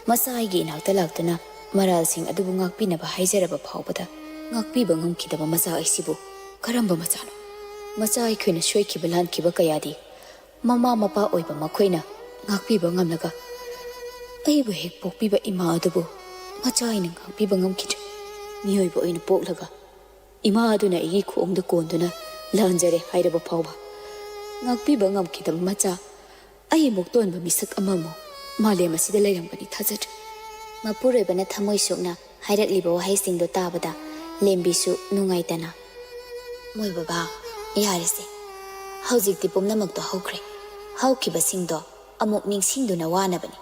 ꯃꯆꯥ ꯑꯩꯒꯤ ꯏꯅꯥꯛꯇ ꯂꯥꯛꯇꯨꯅ ꯃꯔꯥꯜꯁꯤꯡ ꯑꯗꯨꯕꯨ ꯉꯥꯛꯄꯤꯅꯕ ꯍꯥꯏꯖꯔꯕ ꯐꯥꯎꯕꯗ, ꯉꯥꯛꯄꯤꯕ ꯉꯝꯈꯤꯗꯕ ꯃꯆꯥ ꯑꯩꯁꯤꯕꯨ ꯀꯔꯝꯕ ꯃꯆꯥꯅꯣ? ꯃꯆꯥ ꯑꯩꯈꯣꯏꯅ ꯁꯣꯏꯈꯤꯕ ꯂꯥꯟꯈꯤꯕ ꯀꯌꯥꯗꯤ ꯃꯃꯥ ꯃꯄꯥ ꯑꯣꯏꯕ ꯃꯈꯣꯏꯅ ꯉꯥꯛꯄꯤꯕ ꯉꯝꯂꯒ, ꯑꯩꯕꯨ ꯍꯦꯛ ꯄꯣꯛꯄꯤꯕ ꯏꯃꯥ ꯑꯗꯨꯕꯨ ꯃꯆꯥ ꯑꯩꯅ ꯉꯥꯛꯄꯤꯕ ꯉꯝꯈꯤꯗ꯭ꯔꯦ꯫ ꯃꯤꯑꯣꯏꯕ ꯑꯣꯏꯅ ꯄꯣꯛꯂꯒ ꯏꯃꯥ ꯑꯗꯨꯅ ꯑꯩꯒꯤ ꯈꯣꯡꯗ ꯀꯣꯟꯗꯨꯅ ꯂꯥꯟꯖꯔꯦ ꯍꯥꯏꯔꯕ ꯐꯥꯎꯕ, ꯉꯥꯛꯄꯤꯕ ꯉꯝꯈꯤꯗꯕ ꯃꯆꯥ ꯑꯩꯃꯨꯛ ꯇꯣꯟꯕ ꯃꯤꯁꯛ ꯑꯃꯃꯨꯛ ꯃꯥꯂꯦꯝ ꯑꯁꯤꯗ ꯂꯩꯔꯝꯒꯅꯤ ꯊꯥꯖꯗ꯭ꯔꯦ꯫ ꯃꯄꯨꯔꯣꯏꯕꯅ ꯊꯃꯣꯏ ꯁꯣꯛꯅ ꯍꯥꯏꯔꯛꯂꯤꯕ ꯋꯥꯍꯩꯁꯤꯡꯗꯣ ꯇꯥꯕꯗ ꯂꯦꯝꯕꯤꯁꯨ ꯅꯨꯡꯉꯥꯏꯇꯅ, "ꯃꯣꯏ ꯕꯕꯥ, ꯌꯥꯔꯦꯁꯦ꯫ ꯍꯧꯖꯤꯛꯇꯤ ꯄꯨꯝꯅꯃꯛꯇꯣ ꯍꯧꯈ꯭ꯔꯦ꯫ ꯍꯧꯈꯤꯕꯁꯤꯡꯗꯣ ꯑꯃꯨꯛ ꯅꯤꯡꯁꯤꯡꯗꯨꯅ ꯋꯥꯅꯕꯅꯤ꯫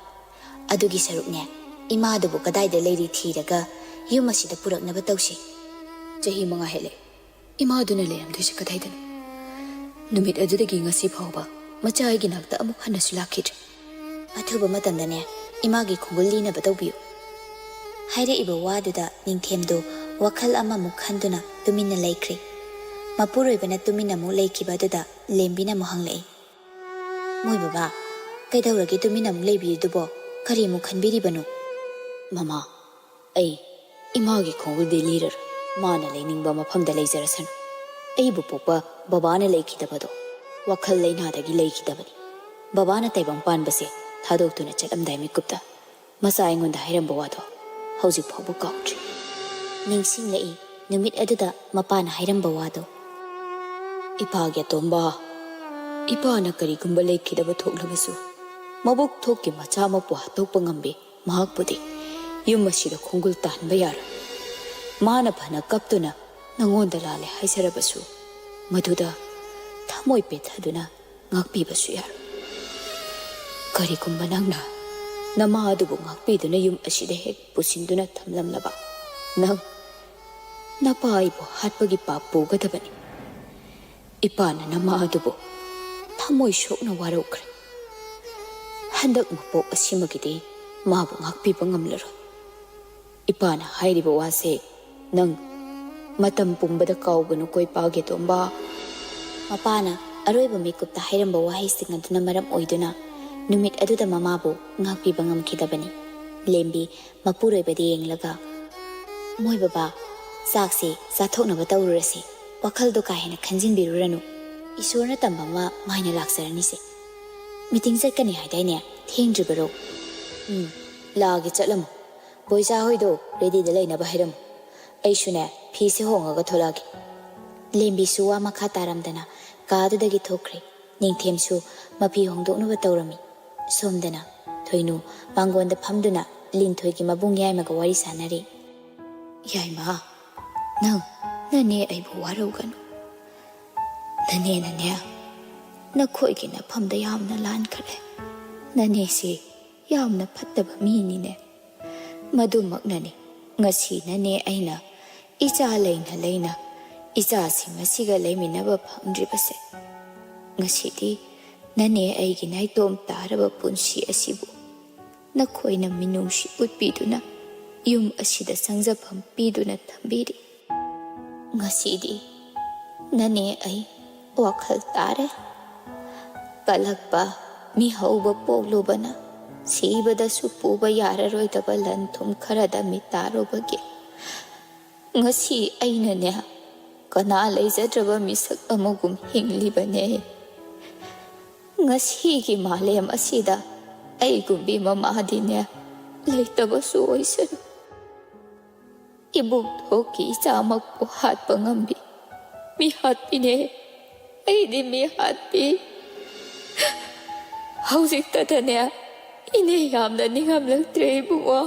ꯑꯗꯨꯒꯤ ꯁꯔꯨꯛꯅꯦ, ꯏꯃꯥꯗꯨꯕꯨ ꯀꯗꯥꯏꯗ ꯂꯩꯔꯤ ꯊꯤꯔꯒ ꯌꯨꯝ ꯑꯁꯤꯗ ꯄꯨꯔꯛꯅꯕ ꯇꯧꯁꯤ꯫" ꯆꯍꯤ ꯃꯉꯥ ꯍꯦꯜꯂꯦ꯫ ꯏꯃꯥꯗꯨꯅ ꯂꯩꯔꯝꯗꯣꯏꯁꯦ ꯀꯗꯥꯏꯗꯅꯣ? ꯅꯨꯃꯤꯠ ꯑꯗꯨꯗꯒꯤ ꯉꯁꯤ ꯐꯥꯎꯕ ꯃꯆꯥ ꯑꯩꯒꯤ ꯅꯥꯛꯇ ꯑꯃꯨꯛ ꯍꯟꯅꯁꯨ ꯂꯥꯛꯈꯤꯗ꯭ꯔꯦ꯫ ꯑꯊꯨꯕ ꯃꯇꯝꯗꯅꯦ, ꯏꯃꯥꯒꯤ ꯈꯣꯡꯒꯨꯜ ꯂꯤꯅꯕ ꯇꯧꯕꯤꯌꯨ꯫ ꯍꯥꯏꯔꯛꯏꯕ ꯋꯥꯗꯨꯗ ꯅꯤꯡꯊꯦꯝꯗꯨ ꯋꯥꯈꯜ ꯑꯃꯃꯨꯛ ꯈꯟꯗꯨꯅ ꯇꯨꯃꯤꯟꯅ ꯂꯩꯈ꯭ꯔꯦ꯫ ꯃꯄꯨꯔꯣꯏꯕꯅ ꯇꯨꯃꯤꯟꯅ ꯑꯃꯨꯛ ꯂꯩꯈꯤꯕ ꯑꯗꯨꯗ ꯂꯦꯝꯕꯤꯅ ꯑꯃꯨꯛ ꯍꯪꯂꯛꯏ, "ꯃꯣꯏ ꯕꯕꯥ, ꯀꯩꯗꯧꯔꯒꯦ ꯇꯨꯃꯤꯟꯅ ꯑꯃꯨꯛ ꯂꯩꯕꯤꯔꯤꯗꯨꯕꯣ? ꯀꯔꯤꯃꯨꯛ ꯈꯟꯕꯤꯔꯤꯕꯅꯣ?" "ꯃꯃꯥ, ꯑꯩ ꯏꯃꯥꯒꯤ ꯈꯣꯡꯒꯨꯜꯗꯤ ꯂꯤꯔꯔꯣꯏ꯫ ꯃꯥꯅ ꯂꯩꯅꯤꯡꯕ ꯃꯐꯝꯗ ꯂꯩꯖꯔꯁꯅꯨ꯫ ꯑꯩꯕꯨ ꯄꯣꯛꯄ ꯕꯕꯥꯅ ꯂꯩꯈꯤꯗꯕꯗꯣ ꯋꯥꯈꯜ ꯂꯩꯅꯥꯗꯒꯤ ꯂꯩꯈꯤꯗꯕꯅꯤ꯫ ꯕꯕꯥꯅ ꯇꯥꯏꯕꯪ ꯄꯥꯟꯕꯁꯦ ꯊꯥꯗꯣꯛꯇꯨꯅ ꯆꯠꯂꯝꯗꯥꯏ ꯃꯤꯀꯨꯞꯇ ꯃꯆꯥ ꯑꯩꯉꯣꯟꯗ ꯍꯥꯏꯔꯝꯕ ꯋꯥꯗꯣ ꯍꯧꯖꯤꯛ ꯐꯥꯎꯕ ꯀꯥꯎꯗ꯭ꯔꯤ꯫" ꯅꯤꯡꯁꯤꯡꯂꯛꯏ ꯅꯨꯃꯤꯠ ꯑꯗꯨꯗ ꯃꯄꯥꯅ ꯍꯥꯏꯔꯝꯕ ꯋꯥꯗꯣ꯫ "ꯏꯄꯥꯒꯤ ꯑꯇꯣꯝꯕ, ꯏꯄꯥꯅ ꯀꯔꯤꯒꯨꯝꯕ ꯂꯩꯈꯤꯗꯕ ꯊꯣꯛꯂꯕꯁꯨ, ꯃꯕꯨꯛ ꯊꯣꯛꯀꯤ ꯃꯆꯥ ꯑꯃꯕꯨ ꯍꯥꯠꯇꯣꯛꯄ ꯉꯝꯕꯤ ꯃꯍꯥꯛꯄꯨꯗꯤ ꯌꯨꯝ ꯑꯁꯤꯗ ꯈꯣꯡꯒꯨꯜ ꯇꯥꯍꯟꯕ ꯌꯥꯔꯣꯏ꯫ ꯃꯥꯅ ꯐꯅ ꯀꯞꯇꯨꯅ ꯅꯉꯣꯟꯗ ꯂꯥꯜꯂꯦ ꯍꯥꯏꯖꯔꯕꯁꯨ, ꯃꯗꯨꯗ ꯊꯃꯣꯏ ꯄꯦꯠꯊꯗꯨꯅ ꯉꯥꯛꯄꯤꯕꯁꯨ ꯌꯥꯔꯣꯏ꯫ ꯀꯔꯤꯒꯨꯝꯕ ꯅꯪꯅ ꯅꯃꯥ ꯑꯗꯨꯕꯨ ꯉꯥꯛꯄꯤꯗꯨꯅ ꯌꯨꯝ ꯑꯁꯤꯗ ꯍꯦꯛ ꯄꯨꯁꯤꯟꯗꯨꯅ ꯊꯝꯂꯝꯂꯕ, ꯅꯪ ꯅꯄꯥ ꯑꯩꯕꯨ ꯍꯥꯠꯄꯒꯤ ꯄꯥꯞ ꯄꯨꯒꯗꯕꯅꯤ꯫ ꯏꯄꯥꯅ ꯅꯃꯥ ꯑꯗꯨꯕꯨ ꯊꯃꯣꯏ ꯁꯣꯛꯅ ꯋꯥꯔꯧꯈ꯭ꯔꯦ꯫ ꯍꯟꯗꯛ ꯃꯄꯣꯛ ꯑꯁꯤꯃꯒꯤꯗꯤ ꯃꯥꯕꯨ ꯉꯥꯛꯄꯤꯕ ꯉꯝꯂꯔꯣꯏ꯫ ꯏꯄꯥꯅ ꯍꯥꯏꯔꯤꯕ ꯋꯥꯁꯦ ꯅꯪ ꯃꯇꯝ ꯄꯨꯝꯕꯗ ꯀꯥꯎꯒꯅꯨꯀꯣ, ꯏꯄꯥꯒꯤ ꯑꯇꯣꯝꯕ꯫" ꯃꯄꯥꯅ ꯑꯔꯣꯏꯕ ꯃꯤꯀꯨꯞꯇ ꯍꯥꯏꯔꯝꯕ ꯋꯥꯍꯩꯁꯤꯡ ꯑꯗꯨꯅ ꯃꯔꯝ ꯑꯣꯏꯗꯨꯅ ꯅꯨꯃꯤꯠ ꯑꯗꯨꯗ ꯃꯃꯥꯕꯨ ꯉꯥꯛꯄꯤꯕ ꯉꯝꯈꯤꯗꯕꯅꯤ꯫ ꯂꯦꯝꯕꯤ ꯃꯄꯨꯔꯣꯏꯕꯗ ꯌꯦꯡꯂꯒ, "ꯃꯣꯏ ꯕꯕꯥ, ꯆꯥꯛꯁꯦ ꯆꯥꯊꯣꯛꯅꯕ ꯇꯧꯔꯨꯔꯁꯤ꯫ ꯋꯥꯈꯜꯗꯣ ꯀꯥ ꯍꯦꯟꯅ ꯈꯟꯖꯤꯟꯕꯤꯔꯨꯔꯅꯨ꯫ ꯏꯁꯣꯔꯅ ꯇꯝꯕ ꯑꯃ ꯃꯥꯏꯅ ꯂꯥꯛꯆꯔꯅꯤꯁꯦ꯫ ꯃꯤꯇꯤꯡ ꯆꯠꯀꯅꯤ ꯍꯥꯏꯗꯥꯏꯅꯦ? ꯊꯦꯡꯗ꯭ꯔꯤꯕꯔꯣ?" "ꯎꯝ, ꯂꯥꯛꯑꯒꯦ, ꯆꯠꯂꯝꯃꯣ꯫ ꯕꯣꯏꯆꯥ ꯍꯣꯏꯗꯣ ꯔꯦꯗꯤꯗ ꯂꯩꯅꯕ ꯍꯥꯏꯔꯝꯃꯨ꯫ ꯑꯩꯁꯨꯅꯦ, ꯐꯤꯁꯦ ꯍꯣꯡꯉꯒ ꯊꯣꯛꯂꯛꯑꯒꯦ꯫" ꯂꯦꯝꯕꯤꯁꯨ ꯋꯥ ꯃꯈꯥ ꯇꯥꯔꯝꯗꯅ ꯀꯥꯗꯨꯗꯒꯤ ꯊꯣꯛꯈ꯭ꯔꯦ꯫ ꯅꯤꯡꯊꯦꯝꯁꯨ ꯃꯐꯤ ꯍꯣꯡꯗꯣꯛꯅꯕ ꯇꯧꯔꯝꯃꯤ꯫ ꯁꯣꯝꯗꯅ ꯊꯣꯏꯅꯨ ꯃꯥꯡꯒꯣꯟꯗ ꯐꯝꯗꯨꯅ ꯂꯤꯟꯊꯣꯏꯒꯤ ꯃꯕꯨꯡ ꯌꯥꯏꯃꯒ ꯋꯥꯔꯤ ꯁꯥꯟꯅꯔꯤ꯫ "ꯌꯥꯏꯃ, ꯅꯪ ꯅꯅꯦ ꯑꯩꯕꯨ ꯋꯥꯔꯧꯒꯅꯨ꯫ ꯅꯅꯦꯅꯅꯦ, ꯅꯈꯣꯏꯒꯤ ꯅꯐꯝꯗ ꯌꯥꯝꯅ ꯂꯥꯟꯈ꯭ꯔꯦ꯫ ꯅꯅꯦꯁꯤ ꯌꯥꯝꯅ ꯐꯠꯇꯕ ꯃꯤꯅꯤꯅꯦ꯫ ꯃꯗꯨꯃꯛꯅꯅꯤ ꯉꯁꯤ ꯅꯅꯦ ꯑꯩꯅ ꯏꯆꯥ ꯂꯩꯅ ꯂꯩꯅ ꯏꯆꯥꯁꯤꯡ ꯑꯁꯤꯒ ꯂꯩꯃꯤꯟꯅꯕ ꯐꯪꯗ꯭ꯔꯤꯕꯁꯦ꯫ ꯉꯁꯤꯗꯤ ꯅꯅꯦ ꯑꯩꯒꯤ ꯅꯥꯏꯇꯣꯝ ꯇꯥꯔꯕ ꯄꯨꯟꯁꯤ ꯑꯁꯤꯕꯨ ꯅꯈꯣꯏꯅ ꯃꯤꯅꯨꯡꯁꯤ ꯎꯠꯄꯤꯗꯨꯅ ꯌꯨꯝ ꯑꯁꯤꯗ ꯆꯪꯖꯐꯝ ꯄꯤꯗꯨꯅ ꯊꯝꯕꯤꯔꯤ꯫ ꯉꯁꯤꯗꯤ ꯅꯅꯦ ꯑꯩ ꯋꯥꯈꯜ ꯇꯥꯔꯦ꯫ ꯀꯜꯂꯛꯄ ꯃꯤꯍꯧꯕ ꯄꯣꯛꯂꯨꯕꯅ ꯁꯤꯕꯗꯁꯨ ꯄꯨꯕ ꯌꯥꯔꯔꯣꯏꯗꯕ ꯂꯟ ꯊꯨꯝ ꯈꯔꯗ ꯃꯤꯇꯥꯔꯨꯕꯒꯤ ꯉꯁꯤ ꯑꯩꯅꯅꯦ ꯀꯅꯥ ꯂꯩꯖꯗ꯭ꯔꯕ ꯃꯤꯁꯛ ꯑꯃꯒꯨꯝ ꯍꯤꯡꯂꯤꯕꯅꯦ꯫ ꯉꯁꯤꯒꯤ ꯃꯥꯂꯦꯝ ꯑꯁꯤꯗ ꯑꯩꯒꯨꯝꯕꯤ ꯃꯃꯥꯗꯤꯅꯦ ꯂꯩꯇꯕꯁꯨ ꯑꯣꯏꯁꯅꯨ꯫ ꯏꯕꯨꯡꯊꯣꯛꯀꯤ ꯏꯆꯥꯃꯛꯄꯨ ꯍꯥꯠꯄ ꯉꯝꯕꯤ ꯃꯤ ꯍꯥꯠꯄꯤꯅꯦ꯫ ꯑꯩꯗꯤ ꯃꯤ ꯍꯥꯠꯄꯤ꯫ ꯍꯧꯖꯤꯛꯇꯗꯅꯦ ꯏꯅꯦ ꯌꯥꯝꯅ ꯅꯤꯡꯉꯝꯂꯛꯇ꯭ꯔꯦ ꯏꯕꯨꯡꯉꯣ꯫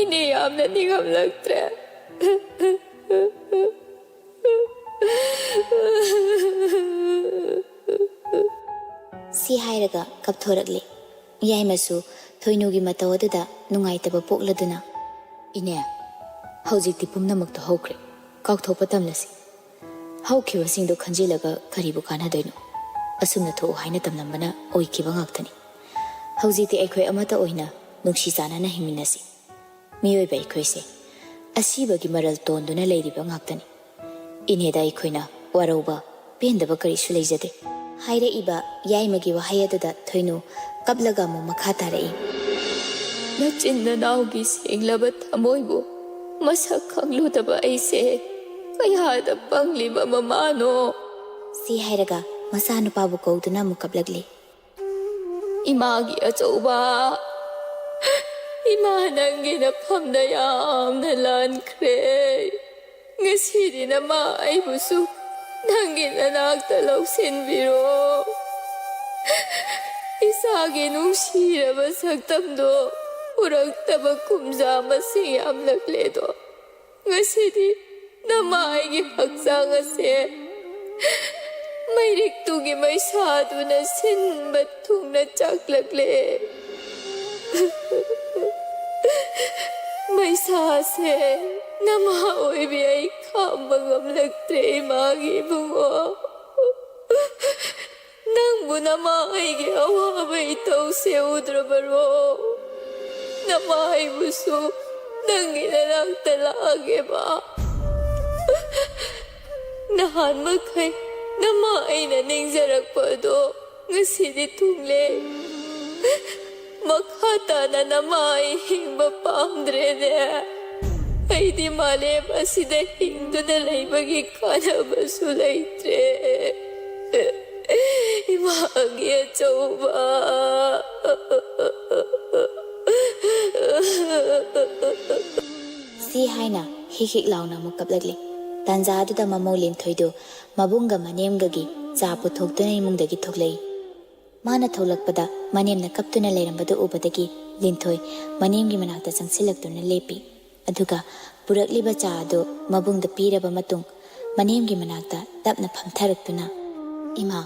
ꯏꯅꯦ ꯌꯥꯝꯅ ꯅꯤꯡꯉꯝꯂꯛꯇ꯭ꯔꯦ꯫ ꯁꯤ ꯍꯥꯏꯔꯒ ꯀꯞꯊꯣꯔꯛꯂꯦ꯫ ꯌꯥꯏꯃꯁꯨ ꯊꯣꯏꯅꯨꯒꯤ ꯃꯇꯧ ꯑꯗꯨꯗ ꯅꯨꯡꯉꯥꯏꯇꯕ ꯄꯣꯛꯂꯗꯨꯅ, "ꯏꯅꯦ, ꯍꯧꯖꯤꯛꯇꯤ ꯄꯨꯝꯅꯃꯛꯇꯣ ꯍꯧꯈ꯭ꯔꯦ꯫ ꯀꯥꯎꯊꯣꯛꯄ ꯇꯝꯂꯁꯤ꯫ ꯍꯧꯈꯤꯕꯁꯤꯡꯗꯣ ꯈꯟꯖꯤꯜꯂꯒ ꯀꯔꯤꯕꯨ ꯀꯥꯟꯅꯗꯣꯏꯅꯣ? ꯑꯁꯨꯝꯅ ꯊꯣꯛꯎ ꯍꯥꯏꯅ ꯇꯝꯂꯝꯕꯅ ꯑꯣꯏꯈꯤꯕ ꯉꯥꯛꯇꯅꯤ꯫ ꯍꯧꯖꯤꯛꯇꯤ ꯑꯩꯈꯣꯏ ꯑꯃꯠꯇ ꯑꯣꯏꯅ ꯅꯨꯡꯁꯤ ꯆꯥꯟꯅꯅ ꯍꯤꯡꯃꯤꯟꯅꯁꯤ꯫ ꯃꯤꯑꯣꯏꯕ ꯑꯩꯈꯣꯏꯁꯦ ꯑꯁꯤꯕꯒꯤ ꯃꯔꯜ ꯇꯣꯟꯗꯨꯅ ꯂꯩꯔꯤꯕ ꯉꯥꯛꯇꯅꯤ꯫ ꯏꯅꯦꯗ ꯑꯩꯈꯣꯏꯅ ꯋꯥꯔꯧꯕ, ꯄꯦꯟꯗꯕ ꯀꯔꯤꯁꯨ ꯂꯩꯖꯗꯦ"꯫ ꯍꯥꯏꯔꯛꯏꯕ ꯌꯥꯏꯃꯒꯤ ꯋꯥꯍꯩ ꯑꯗꯨꯗ ꯊꯣꯏꯅꯨ ꯀꯞꯂꯒ ꯑꯃꯨꯛ ꯃꯈꯥ ꯇꯥꯔꯛꯏ꯫ ꯅꯆꯤꯟ ꯅꯅꯥꯎꯒꯤ ꯁꯦꯡꯂꯕ ꯊꯃꯣꯏꯕꯨ ꯃꯁꯛ ꯈꯪꯂꯨꯗꯕ ꯑꯩꯁꯦ ꯀꯌꯥꯗ ꯄꯪꯂꯤꯕ ꯃꯃꯥꯅꯣ꯫ ꯁꯤ ꯍꯥꯏꯔꯒ ꯃꯆꯥꯅꯨꯄꯥꯕꯨ ꯀꯧꯗꯨꯅ ꯑꯃꯨꯛ ꯀꯞꯂꯛꯂꯤ꯫ ꯏꯃꯥꯒꯤ ꯑꯆꯧꯕ, ꯏꯃꯥ ꯅꯪꯒꯤ ꯅꯐꯝꯗ ꯌꯥꯝꯅ ꯂꯥꯟꯈ꯭ꯔꯦ꯫ ꯉꯁꯤꯗꯤ ꯅꯃꯥ ꯑꯩꯕꯨꯁꯨ ꯅꯪꯒꯤ ꯅꯅꯥꯛꯇ ꯂꯧꯁꯤꯟꯕꯤꯔꯣ꯫ ꯏꯆꯥꯒꯤ ꯅꯨꯡꯁꯤꯔꯕ ꯁꯛꯇꯝꯗꯣ ꯎꯔꯛꯇꯕ ꯀꯨꯝꯖꯥ ꯃꯁꯤꯡ ꯌꯥꯝꯂꯛꯂꯦꯗꯣ꯫ ꯉꯁꯤꯗꯤ ꯅꯃꯥ ꯑꯩꯒꯤ ꯍꯛꯆꯥꯡ ꯑꯁꯦ ꯃꯩꯔꯤꯛꯇꯨꯒꯤ ꯃꯩꯁꯥꯗꯨꯅ ꯁꯤꯟꯕ ꯊꯨꯡꯅ ꯆꯥꯛꯂꯛꯂꯦ꯫ ꯃꯩꯁꯥꯁꯦ ꯅꯃꯥ ꯑꯣꯏꯕꯤ ꯑꯩ ꯈꯥꯝꯕ ꯉꯝꯂꯛꯇ꯭ꯔꯦ ꯏꯃꯥꯒꯤ ꯏꯕꯨꯡꯉꯣ꯫ ꯅꯪꯕꯨ ꯅꯃꯥ ꯑꯩꯒꯤ ꯑꯋꯥꯕ ꯏꯇꯧꯁꯦ ꯎꯗ꯭ꯔꯕꯔꯣ? ꯅꯃꯥ ꯑꯩꯕꯨꯁꯨ ꯅꯪꯒꯤ ꯅꯅꯥꯛꯇ ꯂꯥꯛꯑꯒꯦꯕ꯫ ꯅꯍꯥꯟ ꯃꯈꯩ ꯅꯃꯥ ꯑꯩꯅ ꯅꯤꯡꯖꯔꯛꯄ ꯑꯗꯣ ꯉꯁꯤꯗꯤ ꯊꯨꯡꯂꯦ꯫ ꯃꯈꯥ ꯇꯥꯅ ꯅꯃꯥ ꯑꯩ ꯍꯤꯡꯕ ꯄꯥꯝꯗ꯭ꯔꯦꯅꯦ꯫ ꯑꯩꯗꯤ ꯃꯥꯂꯦꯝ ꯑꯁꯤꯗ ꯍꯤꯡꯗꯨꯅ ꯂꯩꯕꯒꯤ ꯀꯥꯟꯅꯕꯁꯨ ꯂꯩꯇ꯭ꯔꯦ꯫ ꯏꯃꯥꯒꯤ ꯑꯆꯧꯕ꯫ ꯁꯤ ꯍꯥꯏꯅ ꯍꯤꯛ ꯍꯤꯛ ꯂꯥꯎꯅ ꯑꯃꯨꯛ ꯀꯞꯂꯛꯂꯤ꯫ ꯇꯥꯟꯖꯥ ꯑꯗꯨꯗ ꯃꯃꯧ ꯂꯤꯟꯊꯣꯏꯗꯨ ꯃꯕꯨꯡꯒ ꯃꯅꯦꯝꯒꯒꯤ ꯆꯥ ꯄꯨꯊꯣꯛꯇꯨꯅ ꯏꯃꯨꯡꯗꯒꯤ ꯊꯣꯛꯂꯛꯏ꯫ ꯃꯥꯅ ꯊꯣꯛꯂꯛꯄꯗ ꯃꯅꯦꯝꯅ ꯀꯞꯇꯨꯅ ꯂꯩꯔꯝꯕꯗꯨ ꯎꯕꯗꯒꯤ ꯂꯤꯟꯊꯣꯏ ꯃꯅꯦꯝꯒꯤ ꯃꯅꯥꯛꯇ ꯆꯪꯁꯤꯜꯂꯛꯇꯨꯅ ꯂꯦꯞꯄꯤ꯫ ꯑꯗꯨꯒ ꯄꯨꯔꯛꯂꯤꯕ ꯆꯥ ꯑꯗꯨ ꯃꯕꯨꯡꯗ ꯄꯤꯔꯕ ꯃꯇꯨꯡ ꯃꯅꯦꯝꯒꯤ ꯃꯅꯥꯛꯇ ꯇꯞꯅ ꯐꯝꯊꯔꯛꯇꯨꯅ, "ꯏꯃꯥ,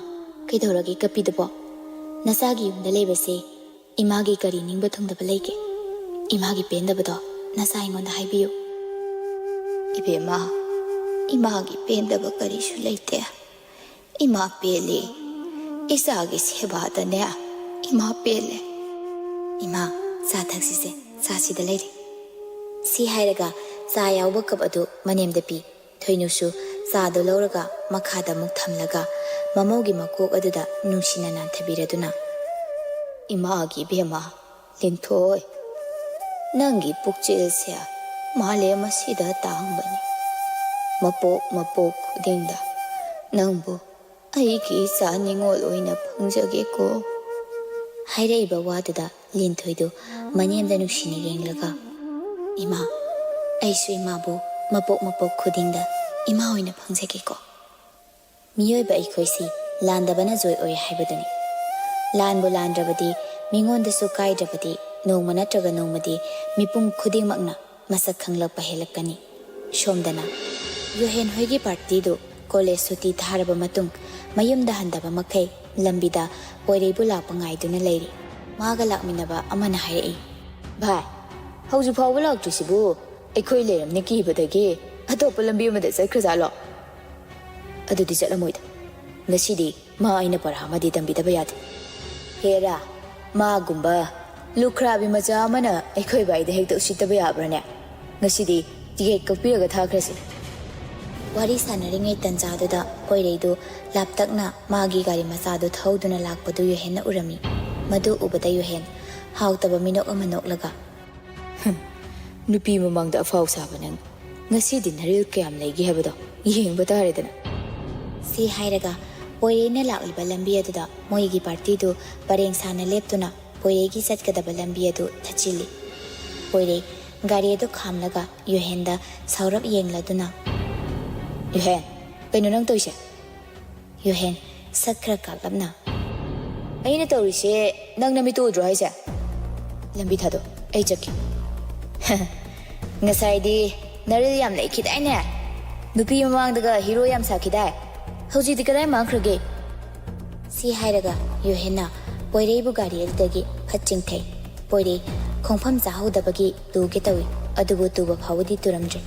ꯀꯩꯗꯧꯔꯒꯦ ꯀꯞꯄꯤꯗꯨꯕꯣ? ꯅꯆꯥꯒꯤ ꯌꯨꯝꯗ ꯂꯩꯕꯁꯦ ꯏꯃꯥꯒꯤ ꯀꯔꯤ ꯅꯤꯡꯕ ꯊꯨꯡꯗꯕ ꯂꯩꯒꯦ? ꯏꯃꯥꯒꯤ ꯄꯦꯟꯗꯕꯗꯣ ꯅꯆꯥ ꯑꯩꯉꯣꯟꯗ ꯍꯥꯏꯕꯤꯌꯨ꯫" "ꯏꯕꯦꯝꯃ, ꯏꯃꯥꯒꯤ ꯄꯦꯟꯗꯕ ꯀꯔꯤꯁꯨ ꯂꯩꯇꯦ꯫ ꯏꯃꯥ ꯄꯦꯜꯂꯤ꯫ ꯏꯆꯥꯒꯤ ꯁꯦꯕꯥꯗꯅꯦ ꯏꯃꯥ ꯄꯦꯜꯂꯦ꯫ ꯏꯃꯥ, ꯆꯥ ꯊꯛꯁꯤꯁꯦ, ꯆꯥꯁꯤꯗ ꯂꯩꯔꯦ꯫" ꯁꯤ ꯍꯥꯏꯔꯒ ꯆꯥ ꯌꯥꯎꯕ ꯀꯞ ꯑꯗꯨ ꯃꯅꯦꯝꯗ ꯄꯤ꯫ ꯊꯣꯏꯅꯨꯁꯨ ꯆꯥꯗꯨ ꯂꯧꯔꯒ ꯃꯈꯥꯗ ꯑꯃꯨꯛ ꯊꯝꯂꯒ ꯃꯃꯧꯒꯤ ꯃꯀꯣꯛ ꯑꯗꯨꯗ ꯅꯨꯡꯁꯤꯅ ꯅꯥꯟꯊꯕꯤꯔꯗꯨꯅ, "ꯏꯃꯥꯒꯤ ꯏꯕꯦꯝꯃ, ꯂꯤꯟꯊꯣꯏ, ꯅꯪꯒꯤ ꯄꯨꯛꯆꯦꯜꯁꯦ ꯃꯥꯂꯦꯝ ꯑꯁꯤꯗ ꯇꯥꯡꯕꯅꯤ꯫ ꯃꯄꯣꯛ ꯃꯄꯣꯛ ꯈꯨꯗꯤꯡꯗ ꯅꯪꯕꯨ ꯑꯩꯒꯤ ꯏꯆꯥ ꯅꯤꯉꯣꯜ ꯑꯣꯏꯅ ꯐꯪꯖꯒꯦꯀꯣ꯫" ꯍꯥꯏꯔꯛꯏꯕ ꯋꯥꯗꯨꯗ ꯂꯤꯟꯊꯣꯏꯗꯨ ꯃꯅꯦꯝꯗ ꯅꯨꯡꯁꯤꯅ ꯌꯦꯡꯂꯒ, "ꯏꯃꯥ, ꯑꯩꯁꯨ ꯏꯃꯥꯕꯨ ꯃꯄꯣꯛ ꯃꯄꯣꯛ ꯈꯨꯗꯤꯡꯗ ꯏꯃꯥ ꯑꯣꯏꯅ ꯐꯪꯖꯒꯦꯀꯣ꯫" ꯃꯤꯑꯣꯏꯕ ꯑꯩꯈꯣꯏꯁꯤ ꯂꯥꯟꯗꯕꯅ ꯖꯣꯏ ꯑꯣꯏ ꯍꯥꯏꯕꯗꯨꯅꯤ꯫ ꯂꯥꯟꯕꯨ ꯂꯥꯟꯗ꯭ꯔꯕꯗꯤ ꯃꯤꯉꯣꯟꯗꯁꯨ ꯀꯥꯏꯗ꯭ꯔꯕꯗꯤ ꯅꯣꯡꯃ ꯅꯠꯇ꯭ꯔꯒ ꯅꯣꯡꯃꯗꯤ ꯃꯤꯄꯨꯝ ꯈꯨꯗꯤꯡꯃꯛꯅ ꯃꯁꯛ ꯈꯪꯂꯛꯄ ꯍꯦꯜꯂꯛꯀꯅꯤ꯫ ꯁꯣꯝꯗꯅ ꯌꯨꯍꯦꯟ ꯍꯣꯏꯒꯤ ꯄꯥꯔꯇꯤꯗꯨ ꯀꯣꯂꯦꯖ ꯁꯨꯇꯤ ꯊꯥꯔꯕ ꯃꯇꯨꯡ ꯃꯌꯨꯝꯗ ꯍꯟꯗꯕ ꯃꯈꯩ ꯂꯝꯕꯤꯗ ꯄꯣꯏꯔꯩꯕꯨ ꯂꯥꯛꯄ ꯉꯥꯏꯗꯨꯅ ꯂꯩꯔꯤ꯫ ꯃꯥꯒ ꯂꯥꯛꯃꯤꯟꯅꯕ ꯑꯃꯅ ꯍꯥꯏꯔꯛꯏ, "ꯚꯥꯏ, ꯍꯧꯖꯤꯛ ꯐꯥꯎꯕ ꯂꯥꯛꯇ꯭ꯔꯤꯁꯤꯕꯨ ꯑꯩꯈꯣꯏ ꯂꯩꯔꯝꯅꯤ ꯀꯤꯕꯗꯒꯤ ꯑꯇꯣꯞꯄ ꯂꯝꯕꯤ ꯑꯃꯗ ꯆꯠꯈ꯭ꯔꯖꯥꯠꯂꯣ? ꯑꯗꯨꯗꯤ ꯆꯠꯂꯝꯃꯣꯏꯗ꯫ ꯉꯁꯤꯗꯤ ꯃꯥ ꯑꯩꯅ ꯄꯔꯥ ꯑꯃꯗꯤ ꯇꯝꯕꯤꯗꯕ ꯌꯥꯗꯦ꯫ ꯍꯦꯔꯥ, ꯃꯥꯒꯨꯝꯕ ꯂꯨꯈ꯭ꯔꯥꯕꯤ ꯃꯆꯥ ꯑꯃꯅ ꯑꯩꯈꯣꯏ ꯚꯥꯏꯗ ꯍꯦꯛꯇ ꯎꯁꯤꯠꯇꯕ ꯌꯥꯕ꯭ꯔꯥꯅꯦ? ꯉꯁꯤꯗꯤ ꯇꯤꯀꯦꯠ ꯀꯛꯄꯤꯔꯒ ꯊꯥꯈ꯭ꯔꯁꯤ꯫ ꯋꯥꯔꯤ ꯁꯥꯟꯅꯔꯤꯉꯩ ꯇꯟꯖꯥꯗꯨꯗ ꯄꯣꯏꯔꯩꯗꯨ ꯂꯥꯞꯇꯛꯅ ꯃꯥꯒꯤ ꯒꯥꯔꯤ ꯃꯆꯥꯗꯨ ꯊꯧꯗꯨꯅ ꯂꯥꯛꯄꯗꯨ ꯌꯨꯍꯦꯟꯅ ꯎꯔꯝꯃꯤ꯫ ꯃꯗꯨ ꯎꯕꯗ ꯌꯨꯍꯦꯟ ꯍꯥꯎꯇꯕ ꯃꯤꯅꯣꯛ ꯑꯃ ꯅꯣꯛꯂꯒ, "ꯍꯨꯝ, ꯅꯨꯄꯤ ꯃꯃꯥꯡꯗ ꯑꯐꯥꯎ ꯁꯥꯕ ꯅꯪ, ꯉꯁꯤꯗꯤ ꯅꯔꯤꯜ ꯀꯌꯥꯝ ꯂꯩꯒꯦ ꯍꯥꯏꯕꯗꯣ ꯌꯦꯡꯕ ꯇꯥꯔꯦꯗꯅ"꯫ ꯁꯤ ꯍꯥꯏꯔꯒ ꯄꯣꯏꯔꯩꯅ ꯂꯥꯛꯂꯤꯕ ꯂꯝꯕꯤ ꯑꯗꯨꯗ ꯃꯣꯏꯒꯤ ꯄꯥꯔꯇꯤꯗꯨ ꯄꯔꯦꯡ ꯁꯥꯅ ꯂꯦꯞꯇꯨꯅ ꯄꯣꯏꯔꯩꯒꯤ ꯆꯠꯀꯗꯕ ꯂꯝꯕꯤ ꯑꯗꯨ ꯊꯠꯆꯤꯜꯂꯤ꯫ ꯄꯣꯏꯔꯩ ꯒꯥꯔꯤ ꯑꯗꯨ ꯈꯥꯝꯂꯒ ꯌꯨꯍꯦꯟꯗ ꯁꯥꯎꯔꯞ ꯌꯦꯡꯂꯗꯨꯅ, "ꯌꯨꯍꯦꯟ, ꯀꯩꯅꯣ ꯅꯪ ꯇꯧꯔꯤꯁꯦ?" ꯌꯨꯍꯦꯟ ꯁꯛ ꯈꯔ ꯀꯥꯛꯂꯞꯅ, "ꯑꯩꯅ ꯇꯧꯔꯤꯁꯦ ꯅꯪ ꯅꯃꯤꯠꯇꯨ ꯎꯗ꯭ꯔꯣ ꯍꯥꯏꯁꯦ? ꯂꯝꯕꯤ ꯊꯥꯗꯣꯛ, ꯑꯩ ꯆꯠꯀꯦ"꯫ "ꯉꯁꯥꯏꯗꯤ ꯅꯔꯤꯜ ꯌꯥꯝ ꯂꯩꯈꯤꯗꯥꯏꯅꯦ? ꯅꯨꯄꯤ ꯃꯃꯥꯡꯗꯒ ꯍꯤꯔꯣ ꯌꯥꯝ ꯁꯥꯈꯤꯗꯥꯏ? ꯍꯧꯖꯤꯛꯇꯤ ꯀꯗꯥꯏ ꯃꯥꯡꯈ꯭ꯔꯒꯦ?" ꯁꯤ ꯍꯥꯏꯔꯒ ꯌꯨꯍꯦꯟꯅ ꯄꯣꯏꯔꯩꯕꯨ ꯒꯥꯔꯤ ꯑꯗꯨꯗꯒꯤ ꯐꯠ ꯆꯤꯡꯊꯩ꯫ ꯄꯣꯏꯔꯩ ꯈꯣꯡꯐꯝ ꯆꯥꯍꯧꯗꯕꯒꯤ ꯇꯨꯒꯦ ꯇꯧꯏ, ꯑꯗꯨꯕꯨ ꯇꯨꯕ ꯐꯥꯎꯕꯗꯤ ꯇꯨꯔꯝꯗ꯭ꯔꯦ꯫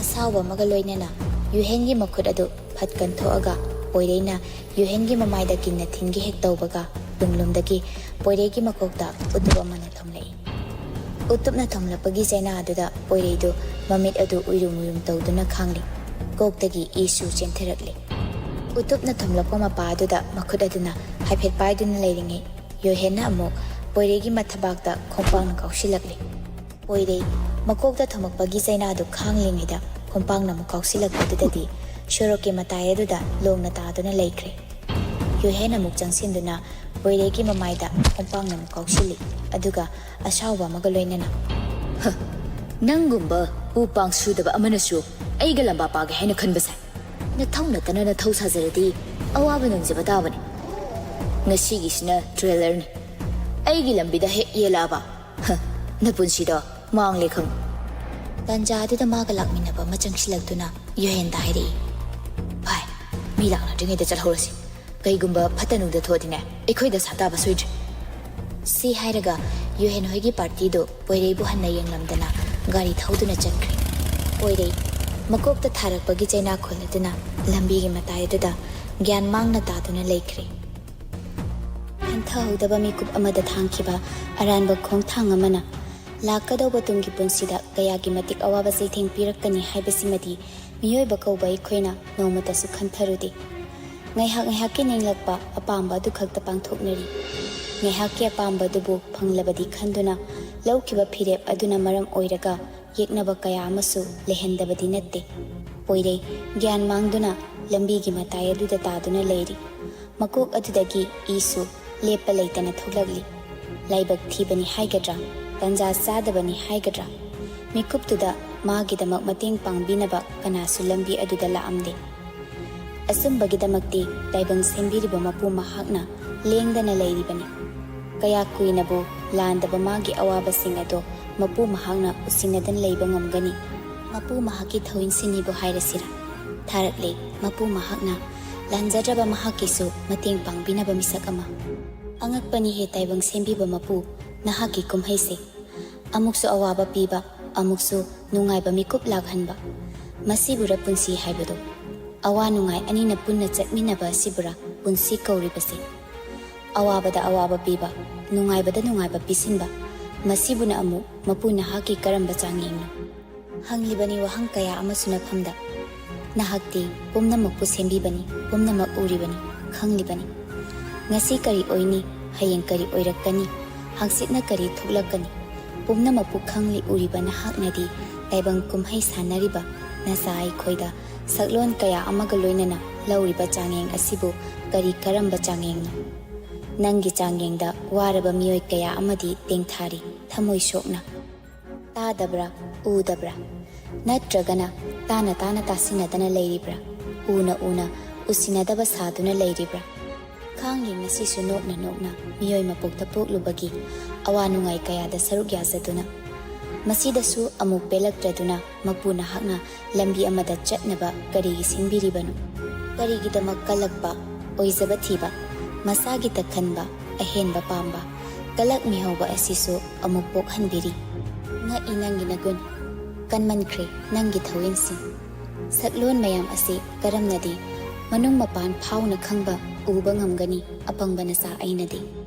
ꯑꯁꯥꯎꯕ ꯑꯃꯒ ꯂꯣꯏꯅꯅ ꯌꯨꯍꯦꯟꯒꯤ ꯃꯈꯨꯠ ꯑꯗꯨ ꯐꯠ ꯀꯟꯊꯣꯛꯑꯒ ꯄꯣꯏꯔꯩꯅ ꯌꯨꯍꯦꯟꯒꯤ ꯃꯃꯥꯏꯗ ꯀꯤꯟꯅ ꯊꯤꯟꯒꯦ ꯍꯦꯛ ꯇꯧꯕꯒ ꯇꯨꯡꯂꯣꯝꯗꯒꯤ ꯄꯣꯏꯔꯩꯒꯤ ꯃꯀꯣꯛꯇ ꯎꯇꯨꯞ ꯑꯃꯅ ꯊꯣꯝꯂꯛꯏ꯫ ꯎꯇꯨꯞꯅ ꯊꯣꯝꯂꯛꯄꯒꯤ ꯆꯩꯅꯥ ꯑꯗꯨꯗ ꯄꯣꯏꯔꯩꯗꯨ ꯃꯃꯤꯠ ꯑꯗꯨ ꯎꯏꯔꯨꯝ ꯎꯏꯔꯨꯝ ꯇꯧꯗꯨꯅ ꯈꯥꯡꯂꯤ꯫ ꯀꯣꯛꯇꯒꯤ ꯏꯁꯨ ꯆꯦꯟꯊꯔꯛꯂꯤ꯫ ꯎꯇꯨꯞꯅ ꯊꯣꯝꯂꯛꯄ ꯃꯄꯥ ꯑꯗꯨꯗ ꯃꯈꯨꯠ ꯑꯗꯨꯅ ꯍꯥꯏꯐꯦꯠ ꯄꯥꯏꯗꯨꯅ ꯂꯩꯔꯤꯉꯩ ꯌꯨꯍꯦꯟꯅ ꯑꯃꯨꯛ ꯄꯣꯏꯔꯩꯒꯤ ꯃꯊꯕꯥꯛꯇ ꯈꯣꯡꯄꯥꯛꯅ ꯀꯥꯎꯁꯤꯜꯂꯛꯂꯤ꯫ ꯄꯣꯏꯔꯩ ꯃꯀꯣꯛꯇ ꯊꯣꯝꯃꯛꯄꯒꯤ ꯆꯩꯅꯥꯗꯨ ꯈꯥꯡꯂꯤꯉꯩꯗ ꯈꯣꯡꯄꯥꯛꯅ ꯑꯃꯨꯛ ꯀꯥꯎꯁꯤꯜꯂꯛꯄꯗꯨꯗꯗꯤ ꯁꯣꯔꯣꯛꯀꯤ ꯃꯇꯥꯏ ꯑꯗꯨꯗ ꯂꯣꯡꯅ ꯇꯥꯗꯨꯅ ꯂꯩꯈ꯭ꯔꯦ꯫ ꯌꯨꯍꯦꯟ ꯑꯃꯨꯛ ꯆꯪꯁꯤꯟꯗꯨꯅ ꯄꯣꯏꯔꯩꯒꯤ ꯃꯃꯥꯏꯗ ꯈꯣꯡꯄꯥꯛꯅ ꯑꯃꯨꯛ ꯀꯥꯎꯁꯤꯜꯂꯤ, ꯑꯗꯨꯒ ꯑꯁꯥꯎꯕ ꯑꯃꯒ ꯂꯣꯏꯅꯅ, "ꯍ, ꯅꯪꯒꯨꯝꯕ ꯎ ꯄꯥꯡ ꯁꯨꯗꯕ ꯑꯃꯅꯁꯨ ꯑꯩꯒ ꯂꯝꯕꯥ ꯄꯥꯒꯦ ꯍꯥꯏꯅ ꯈꯟꯕ ꯁꯥꯏ꯫ ꯅꯊꯧ ꯅꯠꯇꯅ ꯅꯊꯧ ꯁꯥꯖꯔꯗꯤ ꯑꯋꯥꯕ ꯅꯪꯖꯕ ꯇꯥꯕꯅꯤ꯫ ꯉꯁꯤꯒꯤꯁꯤꯅ ꯇ꯭ꯔꯦꯂꯔꯅꯤ꯫ ꯑꯩꯒꯤ ꯂꯝꯕꯤꯗ ꯍꯦꯛ ꯌꯦꯜꯂꯛꯑꯕ, ꯍ, ꯅꯄꯨꯟꯁꯤꯗꯣ ꯃꯥꯡꯂꯦ ꯈꯪꯉꯨ"꯫ ꯇꯥꯟꯖꯥ ꯑꯗꯨꯗ ꯃꯥꯒ ꯂꯥꯛꯃꯤꯟꯅꯕ ꯑꯃ ꯆꯪꯁꯤꯜꯂꯛꯇꯨꯅ ꯌꯨꯍꯦꯟꯗ ꯍꯥꯏꯔꯛꯏ, "ꯚꯥꯏ, ꯃꯤ ꯂꯥꯛꯅꯗ꯭ꯔꯤꯉꯩꯗ ꯆꯠꯍꯧꯔꯁꯤ꯫ ꯀꯩꯒꯨꯝꯕ ꯐꯠꯇ ꯅꯨꯡꯗ ꯊꯣꯛꯑꯗꯤꯅꯦ, ꯑꯩꯈꯣꯏꯗ ꯁꯥ ꯇꯥꯕ ꯁꯣꯏꯗ꯭ꯔꯦ"꯫ ꯁꯤ ꯍꯥꯏꯔꯒ ꯌꯨꯍꯦꯟ ꯍꯣꯏꯒꯤ ꯄꯥꯔꯇꯤꯗꯨ ꯄꯣꯏꯔꯩꯕꯨ ꯍꯟꯅ ꯌꯦꯡꯂꯝꯗꯅ ꯒꯥꯔꯤ ꯊꯧꯗꯨꯅ ꯆꯠꯈ꯭ꯔꯦ꯫ ꯄꯣꯏꯔꯩ ꯃꯀꯣꯛꯇ ꯊꯥꯔꯛꯄꯒꯤ ꯆꯩꯅꯥꯈꯣꯜ ꯑꯗꯨꯅ ꯂꯝꯕꯤꯒꯤ ꯃꯇꯥꯏ ꯑꯗꯨꯗ ꯒ꯭ꯌꯥꯟ ꯃꯥꯡꯅ ꯇꯥꯗꯨꯅ ꯂꯩꯈ꯭ꯔꯦ꯫ ꯍꯟꯊꯍꯧꯗꯕ ꯃꯤꯀꯨꯞ ꯑꯃꯗ ꯊꯥꯡꯈꯤꯕ ꯑꯔꯥꯟꯕ ꯈꯣꯡꯊꯥꯡ ꯑꯃꯅ ꯂꯥꯛꯀꯗꯧꯕ ꯇꯨꯡꯒꯤ ꯄꯨꯟꯁꯤꯗ ꯀꯌꯥꯒꯤ ꯃꯇꯤꯛ ꯑꯋꯥꯕ ꯆꯩꯊꯦꯡ ꯄꯤꯔꯛꯀꯅꯤ ꯍꯥꯏꯕꯁꯤꯃꯗꯤ ꯃꯤꯑꯣꯏꯕ ꯀꯧꯕ ꯑꯩꯈꯣꯏꯅ ꯅꯣꯡꯃꯇꯁꯨ ꯈꯟꯊꯔꯨꯗꯦ꯫ ꯉꯥꯏꯍꯥꯛ ꯉꯥꯏꯍꯥꯛꯀꯤ ꯅꯤꯡꯂꯛꯄ ꯑꯄꯥꯝꯕ ꯑꯗꯨꯈꯛꯇ ꯄꯥꯡꯊꯣꯛꯅꯔꯤ꯫ ꯉꯥꯏꯍꯥꯛꯀꯤ ꯑꯄꯥꯝꯕꯗꯨꯕꯨ ꯐꯪꯂꯕꯗꯤ ꯈꯟꯗꯨꯅ ꯂꯧꯈꯤꯕ ꯐꯤꯔꯦꯞ ꯑꯗꯨꯅ ꯃꯔꯝ ꯑꯣꯏꯔꯒ ꯌꯦꯛꯅꯕ ꯀꯌꯥ ꯑꯃꯁꯨ ꯂꯩꯍꯟꯗꯕꯗꯤ ꯅꯠꯇꯦ꯫ ꯄꯣꯏꯔꯩ ꯒ꯭ꯌꯥꯟ ꯃꯥꯡꯗꯨꯅ ꯂꯝꯕꯤꯒꯤ ꯃꯇꯥꯏ ꯑꯗꯨꯗ ꯇꯥꯗꯨꯅ ꯂꯩꯔꯤ꯫ ꯃꯀꯣꯛ ꯑꯗꯨꯗꯒꯤ ꯏꯁꯨ ꯂꯦꯞꯄ ꯂꯩꯇꯅ ꯊꯣꯛꯂꯛꯂꯤ꯫ ꯂꯥꯏꯕꯛ ꯊꯤꯕꯅꯤ ꯍꯥꯏꯒꯗ꯭ꯔꯥ, ꯇꯟꯖꯥ ꯆꯥꯗꯕꯅꯤ ꯍꯥꯏꯒꯗ꯭ꯔꯥ, ꯃꯤꯀꯨꯞꯇꯨꯗ ꯃꯥꯒꯤꯗꯃꯛ ꯃꯇꯦꯡ ꯄꯥꯡꯕꯤꯅꯕ ꯀꯅꯥꯁꯨ ꯂꯝꯕꯤ ꯑꯗꯨꯗ ꯂꯥꯛꯑꯝꯗꯦ꯫ ꯑꯆꯨꯝꯕꯒꯤꯗꯃꯛꯇꯤ ꯇꯥꯏꯕꯪ ꯁꯦꯝꯕꯤꯔꯤꯕ ꯃꯄꯨ ꯃꯍꯥꯛꯅ ꯂꯦꯡꯗꯅ ꯂꯩꯔꯤꯕꯅꯤ꯫ ꯀꯌꯥ ꯀꯨꯏꯅꯕꯨ ꯂꯥꯟꯗꯕ ꯃꯥꯒꯤ ꯑꯋꯥꯕꯁꯤꯡ ꯑꯗꯣ ꯃꯄꯨ ꯃꯍꯥꯛꯅ ꯎꯁꯤꯟꯅꯗꯅ ꯂꯩꯕ ꯉꯝꯒꯅꯤ? ꯃꯄꯨ ꯃꯍꯥꯛꯀꯤ ꯊꯧꯏꯟꯁꯤꯅꯤꯕꯨ ꯍꯥꯏꯔꯁꯤꯔꯥ? ꯊꯥꯔꯛꯂꯦ ꯃꯄꯨ ꯃꯍꯥꯛꯅ ꯂꯥꯟꯖꯗ꯭ꯔꯕ ꯃꯍꯥꯛꯀꯤꯁꯨ ꯃꯇꯦꯡ ꯄꯥꯡꯕꯤꯅꯕ ꯃꯤꯁꯛ ꯑꯃ꯫ ꯑꯉꯛꯄꯅꯤꯍꯦ ꯇꯥꯏꯕꯪ ꯁꯦꯝꯕꯤꯕ ꯃꯄꯨ, ꯅꯍꯥꯛꯀꯤ ꯀꯨꯝꯍꯩꯁꯦ꯫ ꯑꯃꯨꯛꯁꯨ ꯑꯋꯥꯕ ꯄꯤꯕ, ꯑꯃꯨꯛꯁꯨ ꯅꯨꯡꯉꯥꯏꯕ ꯃꯤꯀꯨꯞ ꯂꯥꯛꯍꯟꯕ꯫ ꯃꯁꯤꯕꯨꯔ ꯄꯨꯟꯁꯤ ꯍꯥꯏꯕꯗꯣ? ꯑꯋꯥ ꯅꯨꯡꯉꯥꯏ ꯑꯅꯤꯅ ꯄꯨꯟꯅ ꯆꯠꯃꯤꯟꯅꯕ ꯑꯁꯤꯕꯨꯔ ꯄꯨꯟꯁꯤ ꯀꯧꯔꯤꯕꯁꯦ? ꯑꯋꯥꯕꯗ ꯑꯋꯥꯕ ꯄꯤꯕ, ꯅꯨꯡꯉꯥꯏꯕꯗ ꯅꯨꯡꯉꯥꯏꯕ ꯄꯤꯁꯤꯟꯕ, ꯃꯁꯤꯕꯨꯅ ꯑꯃꯨꯛ ꯃꯄꯨ ꯅꯍꯥꯛꯀꯤ ꯀꯔꯝꯕ ꯆꯥꯡꯌꯦꯡꯅꯣ? ꯍꯪꯂꯤꯕꯅꯤ ꯋꯥꯍꯪ ꯀꯌꯥ ꯑꯃꯁꯨ ꯅꯐꯝꯗ꯫ ꯅꯍꯥꯛꯇꯤ ꯄꯨꯝꯅꯃꯛꯄꯨ ꯁꯦꯝꯕꯤꯕꯅꯤ, ꯄꯨꯝꯅꯃꯛ ꯎꯔꯤꯕꯅꯤ, ꯈꯪꯂꯤꯕꯅꯤ꯫ ꯉꯁꯤ ꯀꯔꯤ ꯑꯣꯏꯅꯤ, ꯍꯌꯦꯡ ꯀꯔꯤ ꯑꯣꯏꯔꯛꯀꯅꯤ, ꯍꯪꯆꯤꯠꯅ ꯀꯔꯤ ꯊꯣꯛꯂꯛꯀꯅꯤ, ꯄꯨꯝꯅꯃꯛꯄꯨ ꯈꯪꯂꯤ ꯎꯔꯤꯕ ꯅꯍꯥꯛꯅꯗꯤ ꯇꯥꯏꯕꯪ ꯀꯨꯝꯍꯩ ꯁꯥꯟꯅꯔꯤꯕ ꯅꯆꯥ ꯑꯩꯈꯣꯏꯗ ꯁꯛꯂꯣꯟ ꯀꯌꯥ ꯑꯃꯒ ꯂꯣꯏꯅꯅ ꯂꯧꯔꯤꯕ ꯆꯥꯡꯌꯦꯡ ꯑꯁꯤꯕꯨ ꯀꯔꯤ ꯀꯔꯝꯕ ꯆꯥꯡꯌꯦꯡꯅꯣ? ꯅꯪꯒꯤ ꯆꯥꯡꯌꯦꯡꯗ ꯋꯥꯔꯕ ꯃꯤꯑꯣꯏ ꯀꯌꯥ ꯑꯃꯗꯤ ꯇꯦꯡꯊꯥꯔꯤ, ꯊꯃꯣꯏ ꯁꯣꯛꯅ꯫ ꯇꯥꯗꯕ꯭ꯔꯥ? ꯎꯗꯕ꯭ꯔꯥ? ꯅꯠꯇ꯭ꯔꯒꯅ ꯇꯥꯅ ꯇꯥꯅ ꯇꯥꯁꯤꯟꯅꯗꯅ ꯂꯩꯔꯤꯕ꯭ꯔꯥ? ꯎꯅ ꯎꯅ ꯎꯁꯤꯟꯅꯗꯕ ꯁꯥꯗꯨꯅ ꯂꯩꯔꯤꯕ꯭ꯔꯥ? ꯈꯥꯡꯂꯤ ꯉꯁꯤꯁꯨ ꯅꯣꯛꯅ ꯅꯣꯛꯅ ꯃꯤꯑꯣꯏ ꯃꯄꯣꯛꯇ ꯄꯣꯛꯂꯨꯕꯒꯤ ꯑꯋꯥ ꯅꯨꯡꯉꯥꯏ ꯀꯌꯥꯗ ꯁꯔꯨꯛ ꯌꯥꯖꯗꯨꯅ꯫ ꯃꯁꯤꯗꯁꯨ ꯑꯃꯨꯛ ꯄꯦꯜꯂꯛꯇ꯭ꯔꯗꯨꯅ ꯃꯄꯨ ꯅꯍꯥꯛꯅ ꯂꯝꯕꯤ ꯑꯃꯗ ꯆꯠꯅꯕ ꯀꯔꯤꯒꯤ ꯁꯤꯟꯕꯤꯔꯤꯕꯅꯣ? ꯀꯔꯤꯒꯤꯗꯃꯛ ꯀꯜꯂꯛꯄ, ꯑꯣꯏꯖꯕ ꯊꯤꯕ, ꯃꯁꯥꯒꯤꯇ ꯈꯟꯕ, ꯑꯍꯦꯟꯕ ꯄꯥꯝꯕ, ꯀꯂꯛ ꯃꯤꯍꯧꯕ ꯑꯁꯤꯁꯨ ꯑꯃꯨꯛ ꯄꯣꯛꯍꯟꯕꯤꯔꯤ꯫ ꯉꯛꯏ ꯅꯪꯒꯤ ꯅꯒꯨꯟ, ꯀꯟꯃꯟꯈ꯭ꯔꯦ ꯅꯪꯒꯤ ꯊꯧꯋꯤꯟꯁꯤꯡ꯫ ꯁꯛꯂꯣꯟ ꯃꯌꯥꯝ ꯑꯁꯤ ꯀꯔꯝꯅꯗꯤ ꯃꯅꯨꯡ ꯃꯄꯥꯟ ꯐꯥꯎꯅ ꯈꯪꯕ, ꯎꯕ ꯉꯝꯒꯅꯤ ꯑꯄꯪꯕ ꯅꯆꯥ ꯑꯩꯅꯗꯤ?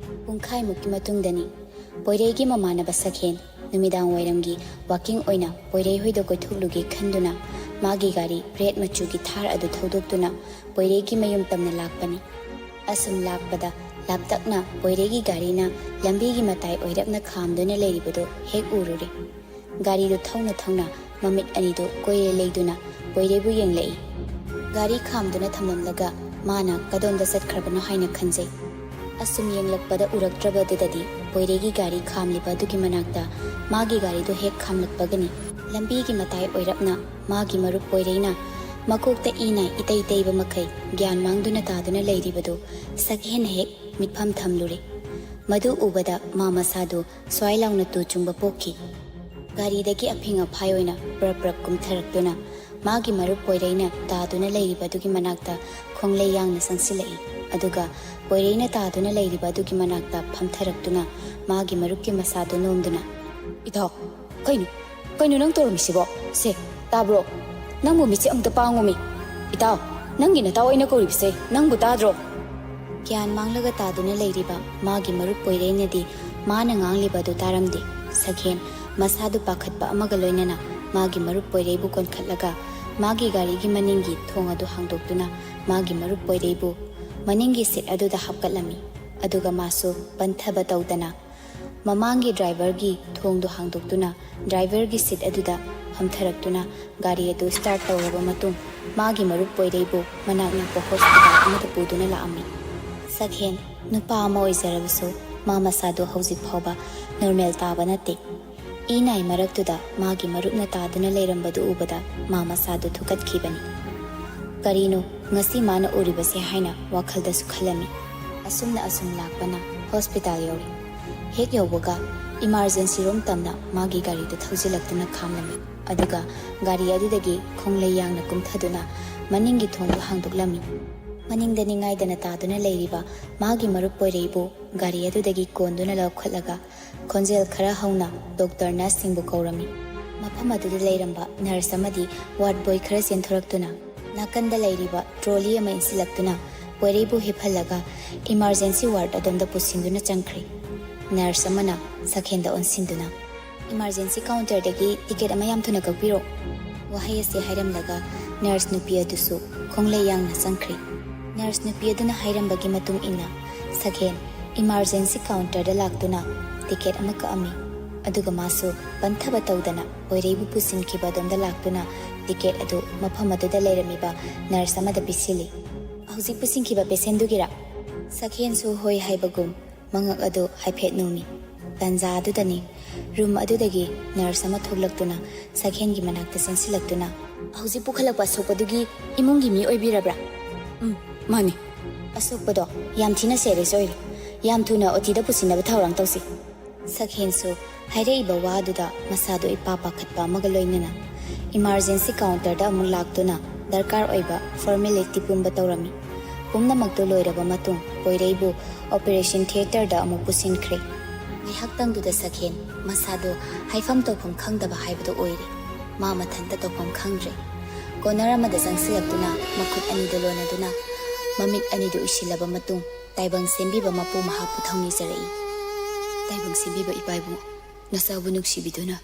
ꯄꯨꯡꯈꯥꯏꯃꯨꯛꯀꯤ ꯃꯇꯨꯡꯗꯅꯤ꯫ ꯄꯣꯏꯔꯩꯒꯤ ꯃꯃꯥꯟꯅꯕ ꯁꯛꯍꯦꯟ ꯅꯨꯃꯤꯗꯥꯡ ꯋꯥꯏꯔꯝꯒꯤ ꯋꯥꯀꯤꯡ ꯑꯣꯏꯅ ꯄꯣꯏꯔꯩ ꯍꯣꯏꯗ ꯀꯣꯏꯊꯣꯛꯂꯨꯒꯦ ꯈꯟꯗꯨꯅ ꯃꯥꯒꯤ ꯒꯥꯔꯤ ꯔꯦꯗ ꯃꯆꯨꯒꯤ ꯊꯥꯔ ꯑꯗꯨ ꯊꯧꯗꯣꯛꯇꯨꯅ ꯄꯣꯏꯔꯩꯒꯤ ꯃꯌꯨꯝ ꯇꯝꯅ ꯂꯥꯛꯄꯅꯤ꯫ ꯑꯁꯨꯝ ꯂꯥꯛꯄꯗ ꯂꯥꯞꯇꯛꯅ ꯄꯣꯏꯔꯩꯒꯤ ꯒꯥꯔꯤꯅ ꯂꯝꯕꯤꯒꯤ ꯃꯇꯥꯏ ꯑꯣꯏꯔꯞꯅ ꯈꯥꯝꯗꯨꯅ ꯂꯩꯔꯤꯕꯗꯨ ꯍꯦꯛ ꯎꯔꯨꯔꯦ꯫ ꯒꯥꯔꯤꯗꯨ ꯊꯧꯅ ꯊꯧꯅ ꯃꯃꯤꯠ ꯑꯅꯤꯗꯨ ꯀꯣꯏꯔꯦ ꯂꯩꯗꯨꯅ ꯄꯣꯏꯔꯩꯕꯨ ꯌꯦꯡꯂꯛꯏ꯫ ꯒꯥꯔꯤ ꯈꯥꯝꯗꯨꯅ ꯊꯝꯂꯝꯂꯒ ꯃꯥꯅ ꯀꯗꯣꯝꯗ ꯆꯠꯈ꯭ꯔꯕꯅꯣ ꯍꯥꯏꯅ ꯈꯟꯖꯩ꯫ ꯑꯁꯨꯝ ꯌꯦꯡꯂꯛꯄꯗ ꯎꯔꯛꯇ꯭ꯔꯕꯗꯨꯗꯗꯤ ꯄꯣꯏꯔꯩꯒꯤ ꯒꯥꯔꯤ ꯈꯥꯝꯂꯤꯕ ꯑꯗꯨꯒꯤ ꯃꯅꯥꯛꯇ ꯃꯥꯒꯤ ꯒꯥꯔꯤꯗꯨ ꯍꯦꯛ ꯈꯥꯝꯂꯛꯄꯒꯅꯤ꯫ ꯂꯝꯕꯤꯒꯤ ꯃꯇꯥꯏ ꯑꯣꯏꯔꯞꯅ ꯃꯥꯒꯤ ꯃꯔꯨꯞ ꯄꯣꯏꯔꯩꯅ ꯃꯀꯣꯛꯇ ꯏꯅ ꯏꯇꯩ ꯇꯩꯕ ꯃꯈꯩ ꯒ꯭ꯌꯥꯟ ꯃꯥꯡꯗꯨꯅ ꯇꯥꯗꯨꯅ ꯂꯩꯔꯤꯕꯗꯨ ꯁꯛꯍꯦꯟꯅ ꯍꯦꯛ ꯃꯤꯠꯐꯝ ꯊꯝꯂꯨꯔꯦ꯫ ꯃꯗꯨ ꯎꯕꯗ ꯃꯥ ꯃꯁꯥꯗꯨ ꯁ꯭ꯋꯥꯏ ꯂꯥꯎꯅ ꯇꯨ ꯆꯨꯡꯕ ꯄꯣꯛꯈꯤ꯫ ꯒꯥꯔꯤꯗꯒꯤ ꯑꯐꯤꯡ ꯑꯐꯥꯏ ꯑꯣꯏꯅ ꯄ꯭ꯔꯞ ꯄ꯭ꯔꯞ ꯀꯨꯝꯊꯔꯛꯇꯨꯅ ꯃꯥꯒꯤ ꯃꯔꯨꯞ ꯄꯣꯏꯔꯩꯅ ꯇꯥꯗꯨꯅ ꯂꯩꯔꯤꯕꯗꯨꯒꯤ ꯃꯅꯥꯛꯇ ꯈꯣꯡꯂꯩ ꯌꯥꯡꯅ ꯆꯪꯁꯤꯜꯂꯛꯏ꯫ ꯑꯗꯨꯒ ꯄꯣꯏꯔꯩꯅ ꯇꯥꯗꯨꯅ ꯂꯩꯔꯤꯕ ꯑꯗꯨꯒꯤ ꯃꯅꯥꯛꯇ ꯐꯝꯊꯔꯛꯇꯨꯅ ꯃꯥꯒꯤ ꯃꯔꯨꯞꯀꯤ ꯃꯁꯥꯗꯨ ꯅꯣꯝꯗꯨꯅ, "ꯏꯇꯥꯎ, ꯀꯩꯅꯣ, ꯀꯩꯅꯣ ꯅꯪ ꯇꯧꯔꯝꯃꯤꯁꯤꯕꯣ? ꯁꯦ, ꯇꯥꯕ꯭ꯔꯣ? ꯅꯪꯕꯨ ꯃꯤꯠꯁꯦ ꯑꯝꯇ ꯄꯥꯡꯉꯨꯃꯤ꯫ ꯏꯇꯥꯎ, ꯅꯪꯒꯤ ꯅꯇꯥꯎ ꯑꯩꯅ ꯀꯧꯔꯤꯕꯁꯦ ꯅꯪꯕꯨ ꯇꯥꯗ꯭ꯔꯣ?" ꯒ꯭ꯌꯥꯟ ꯃꯥꯡꯂꯒ ꯇꯥꯗꯨꯅ ꯂꯩꯔꯤꯕ ꯃꯥꯒꯤ ꯃꯔꯨꯞ ꯄꯣꯏꯔꯩꯅꯗꯤ ꯃꯥꯅ ꯉꯥꯡꯂꯤꯕ ꯑꯗꯨ ꯇꯥꯔꯝꯗꯦ꯫ ꯁꯛꯍꯦꯟ ꯃꯁꯥꯗꯨ ꯄꯥꯈꯠꯄ ꯑꯃꯒ ꯂꯣꯏꯅꯅ ꯃꯥꯒꯤ ꯃꯔꯨꯞ ꯄꯣꯏꯔꯩꯕꯨ ꯀꯣꯟꯈꯠꯂꯒ ꯃꯥꯒꯤ ꯒꯥꯔꯤꯒꯤ ꯃꯅꯤꯡꯒꯤ ꯊꯣꯡ ꯑꯗꯨ ꯍꯥꯡꯗꯣꯛꯇꯨꯅ ꯃꯥꯒꯤ ꯃꯔꯨꯞ ꯄꯣꯏꯔꯩꯕꯨ ꯃꯅꯤꯡꯒꯤ ꯁꯤꯠ ꯑꯗꯨꯗ ꯍꯥꯞꯀꯠꯂꯝꯃꯤ꯫ ꯑꯗꯨꯒ ꯃꯥꯁꯨ ꯄꯟꯊꯕ ꯇꯧꯗꯅ ꯃꯃꯥꯡꯒꯤ ꯗ꯭ꯔꯥꯏꯚꯔꯒꯤ ꯊꯣꯡꯗꯨ ꯍꯥꯡꯗꯣꯛꯇꯨꯅ ꯗ꯭ꯔꯥꯏꯚꯔꯒꯤ ꯁꯤꯠ ꯑꯗꯨꯗ ꯐꯝꯊꯔꯛꯇꯨꯅ ꯒꯥꯔꯤ ꯑꯗꯨ ꯁ꯭ꯇꯥꯔꯠ ꯇꯧꯔꯕ ꯃꯇꯨꯡ ꯃꯥꯒꯤ ꯃꯔꯨꯞ ꯄꯣꯏꯔꯩꯕꯨ ꯃꯅꯥꯛ ꯅꯛꯄ ꯍꯣꯁꯄꯤꯇꯥꯜ ꯑꯃꯗ ꯄꯨꯗꯨꯅ ꯂꯥꯛꯑꯝꯃꯤ꯫ ꯁꯛꯍꯦꯟ ꯅꯨꯄꯥ ꯑꯃ ꯑꯣꯏꯖꯔꯕꯁꯨ ꯃꯥ ꯃꯁꯥꯗꯨ ꯍꯧꯖꯤꯛ ꯐꯥꯎꯕ ꯅꯣꯔꯃꯦꯜ ꯇꯥꯕ ꯅꯠꯇꯦ꯫ ꯏ ꯅꯥꯏ ꯃꯔꯛꯇꯨꯗ ꯃꯥꯒꯤ ꯃꯔꯨꯞꯅ ꯇꯥꯗꯨꯅ ꯂꯩꯔꯝꯕꯗꯨ ꯎꯕꯗ ꯃꯥ ꯃꯁꯥꯗꯨ ꯊꯨꯀꯠꯈꯤꯕꯅꯤ꯫ ꯀꯔꯤꯅꯣ ꯉꯁꯤ ꯃꯥꯅ ꯎꯔꯤꯕꯁꯦ ꯍꯥꯏꯅ ꯋꯥꯈꯜꯗꯁꯨ ꯈꯜꯂꯝꯃꯤ꯫ ꯑꯁꯨꯝꯅ ꯑꯁꯨꯝ ꯂꯥꯛꯄꯅ ꯍꯣꯁꯄꯤꯇꯥꯜ ꯌꯧꯔꯦ꯫ ꯍꯦꯛ ꯌꯧꯕꯒ ꯏꯃꯥꯔꯖꯦꯟꯁꯤ ꯔꯨꯝ ꯇꯝꯅ ꯃꯥꯒꯤ ꯒꯥꯔꯤꯗꯨ ꯊꯧꯖꯤꯜꯂꯛꯇꯨꯅ ꯈꯥꯝꯂꯝꯃꯤ꯫ ꯑꯗꯨꯒ ꯒꯥꯔꯤ ꯑꯗꯨꯗꯒꯤ ꯈꯣꯡꯂꯩ ꯌꯥꯡꯅ ꯀꯨꯝꯊꯗꯨꯅ ꯃꯅꯤꯡꯒꯤ ꯊꯣꯡꯗꯨ ꯍꯥꯡꯗꯣꯛꯂꯝꯃꯤ꯫ ꯃꯅꯤꯡꯗ ꯅꯤꯡꯉꯥꯏꯗꯅ ꯇꯥꯗꯨꯅ ꯂꯩꯔꯤꯕ ꯃꯥꯒꯤ ꯃꯔꯨꯞ ꯄꯣꯏꯔꯩꯕꯨ ꯒꯥꯔꯤ ꯑꯗꯨꯗꯒꯤ ꯀꯣꯟꯗꯨꯅ ꯂꯧꯈꯠꯂꯒ ꯈꯣꯟꯖꯦꯜ ꯈꯔ ꯍꯧꯅ ꯗꯣꯛꯇꯔ ꯅꯔꯁꯁꯤꯡꯕꯨ ꯀꯧꯔꯝꯃꯤ꯫ ꯃꯐꯝ ꯑꯗꯨꯗ ꯂꯩꯔꯝꯕ ꯅꯔꯁ ꯑꯃꯗꯤ ꯋꯥꯔꯗ ꯕꯣꯏ ꯈꯔ ꯆꯦꯟꯊꯣꯔꯛꯇꯨꯅ ꯅꯥꯀꯟꯗ ꯂꯩꯔꯤꯕ ꯇ꯭ꯔꯣꯂꯤ ꯑꯃ ꯏꯟꯁꯤꯜꯂꯛꯇꯨꯅ ꯄꯣꯏꯔꯩꯕꯨ ꯍꯤꯞꯍꯜꯂꯒ ꯏꯃꯥꯔꯖꯦꯟꯁꯤ ꯋꯥꯔꯗ ꯑꯗꯣꯝꯗ ꯄꯨꯁꯤꯟꯗꯨꯅ ꯆꯪꯈ꯭ꯔꯦ꯫ ꯅꯔꯁ ꯑꯃꯅ ꯁꯈꯦꯟꯗ ꯑꯣꯟꯁꯤꯟꯗꯨꯅ, "ꯏꯃꯥꯔꯖꯦꯟꯁꯤ ꯀꯥꯎꯟꯇꯔꯗꯒꯤ ꯇꯤꯀꯦꯠ ꯑꯃ ꯌꯥꯝ ꯊꯨꯅ ꯀꯛꯄꯤꯔꯣ꯫" ꯋꯥꯍꯩ ꯑꯁꯤ ꯍꯥꯏꯔꯝꯂꯒ ꯅꯔꯁ ꯅꯨꯄꯤ ꯑꯗꯨꯁꯨ ꯈꯣꯡꯂꯩ ꯌꯥꯡꯅ ꯆꯪꯈ꯭ꯔꯦ꯫ ꯅꯔꯁ ꯅꯨꯄꯤ ꯑꯗꯨꯅ ꯍꯥꯏꯔꯝꯕꯒꯤ ꯃꯇꯨꯡ ꯏꯟꯅ ꯁꯈꯦꯟ ꯏꯃꯥꯔꯖꯦꯟꯁꯤ ꯀꯥꯎꯟꯇꯔꯗ ꯂꯥꯛꯇꯨꯅ ꯇꯤꯀꯦꯠ ꯑꯃ ꯀꯛꯑꯝꯃꯤ꯫ ꯑꯗꯨꯒ ꯃꯥꯁꯨ ꯄꯟꯊꯕ ꯇꯧꯗꯅ ꯄꯣꯏꯔꯩꯕꯨ ꯄꯨꯁꯤꯟꯈꯤꯕ ꯑꯗꯣꯝꯗ ꯂꯥꯛꯇꯨꯅ ꯇꯤꯀꯦꯠ ꯑꯗꯨ ꯃꯐꯝ ꯑꯗꯨꯗ ꯂꯩꯔꯝꯃꯤꯕ ꯅꯔꯁ ꯑꯃꯗ ꯄꯤꯁꯤꯜꯂꯤ꯫ "ꯍꯧꯖꯤꯛ ꯄꯨꯁꯤꯟꯈꯤꯕ ꯄꯦꯁꯦꯟꯗꯨꯒꯤꯔꯥ?" ꯁꯈꯦꯟꯁꯨ ꯍꯣꯏ ꯍꯥꯏꯕꯒꯨꯝ ꯃꯉꯛ ꯑꯗꯨ ꯍꯥꯏꯐꯦꯠ ꯅꯣꯝꯃꯤ꯫ ꯇꯥꯟꯖꯥ ꯑꯗꯨꯗꯅꯤ ꯔꯨꯝ ꯑꯗꯨꯗꯒꯤ ꯅꯔꯁ ꯑꯃ ꯊꯣꯛꯂꯛꯇꯨꯅ ꯁꯈꯦꯟꯒꯤ ꯃꯅꯥꯛꯇ ꯆꯪꯁꯤꯜꯂꯛꯇꯨꯅ, "ꯍꯧꯖꯤꯛ ꯄꯨꯈꯠꯂꯛꯄ ꯑꯁꯣꯛꯄꯗꯨꯒꯤ ꯏꯃꯨꯡꯒꯤ ꯃꯤ ꯑꯣꯏꯕꯤꯔꯕ꯭ꯔꯥ?" "ꯎꯝ, ꯃꯥꯅꯤ꯫" "ꯑꯁꯣꯛꯄꯗꯣ ꯌꯥꯝ ꯊꯤꯅ ꯁꯦꯔꯤꯌꯁ ꯑꯣꯏꯔꯦ꯫ ꯌꯥꯝ ꯊꯨꯅ ꯑꯣꯇꯤꯗ ꯄꯨꯁꯤꯟꯅꯕ ꯊꯧꯔꯥꯡ ꯇꯧꯁꯤ꯫" ꯁꯈꯦꯟꯁꯨ ꯍꯥꯏꯔꯛꯏꯕ ꯋꯥꯗꯨꯗ ꯃꯁꯥꯗꯣ ꯏꯄꯥ ꯄꯥꯈꯠꯄ ꯑꯃꯒ ꯂꯣꯏꯅꯅ ꯏꯃꯥꯔꯖꯦꯟꯁꯤ ꯀꯥꯎꯟꯇꯔꯗ ꯑꯃꯨꯛ ꯂꯥꯛꯇꯨꯅ ꯗꯔꯀꯥꯔ ꯑꯣꯏꯕ ꯐꯣꯔꯃꯦꯂꯤꯇꯤ ꯄꯨꯝꯕ ꯇꯧꯔꯝꯃꯤ꯫ ꯄꯨꯝꯅꯃꯛꯇꯨ ꯂꯣꯏꯔꯕ ꯃꯇꯨꯡ ꯄꯣꯏꯔꯩꯕꯨ ꯑꯣꯄꯔꯦꯁꯟ ꯊꯤꯌꯦꯇꯔꯗ ꯑꯃꯨꯛ ꯄꯨꯁꯤꯟꯈ꯭ꯔꯦ꯫ ꯉꯥꯏꯍꯥꯛꯇꯪꯗꯨꯗ ꯁꯈꯦꯟ ꯃꯁꯥꯗꯣ ꯍꯥꯏꯐꯝ ꯇꯧꯐꯝ ꯈꯪꯗꯕ ꯍꯥꯏꯕꯗꯨ ꯑꯣꯏꯔꯦ꯫ ꯃꯥ ꯃꯊꯟꯇ ꯇꯧꯐꯝ ꯈꯪꯗ꯭ꯔꯦ꯫ ꯀꯣꯅꯔ ꯑꯃꯗ ꯆꯪꯁꯤꯜꯂꯛꯇꯨꯅ ꯃꯈꯨꯠ ꯑꯅꯤꯗꯨ ꯂꯣꯟꯅꯗꯨꯅ ꯃꯃꯤꯠ ꯑꯅꯤꯗꯨ ꯎꯏꯁꯤꯜꯂꯕ ꯃꯇꯨꯡ ꯇꯥꯏꯕꯪ ꯁꯦꯝꯕꯤꯕ ꯃꯄꯨ ꯃꯍꯥꯛꯄꯨ ꯊꯧꯅꯤꯖꯔꯛꯏ꯫ "ꯇꯥꯏꯕꯪ ꯁꯦꯝꯕꯤꯕ ꯏꯄꯥ ꯏꯕꯨꯡꯉꯣ, ꯅꯆꯥꯕꯨ ꯅꯨꯡꯁꯤꯕꯤꯗꯨꯅ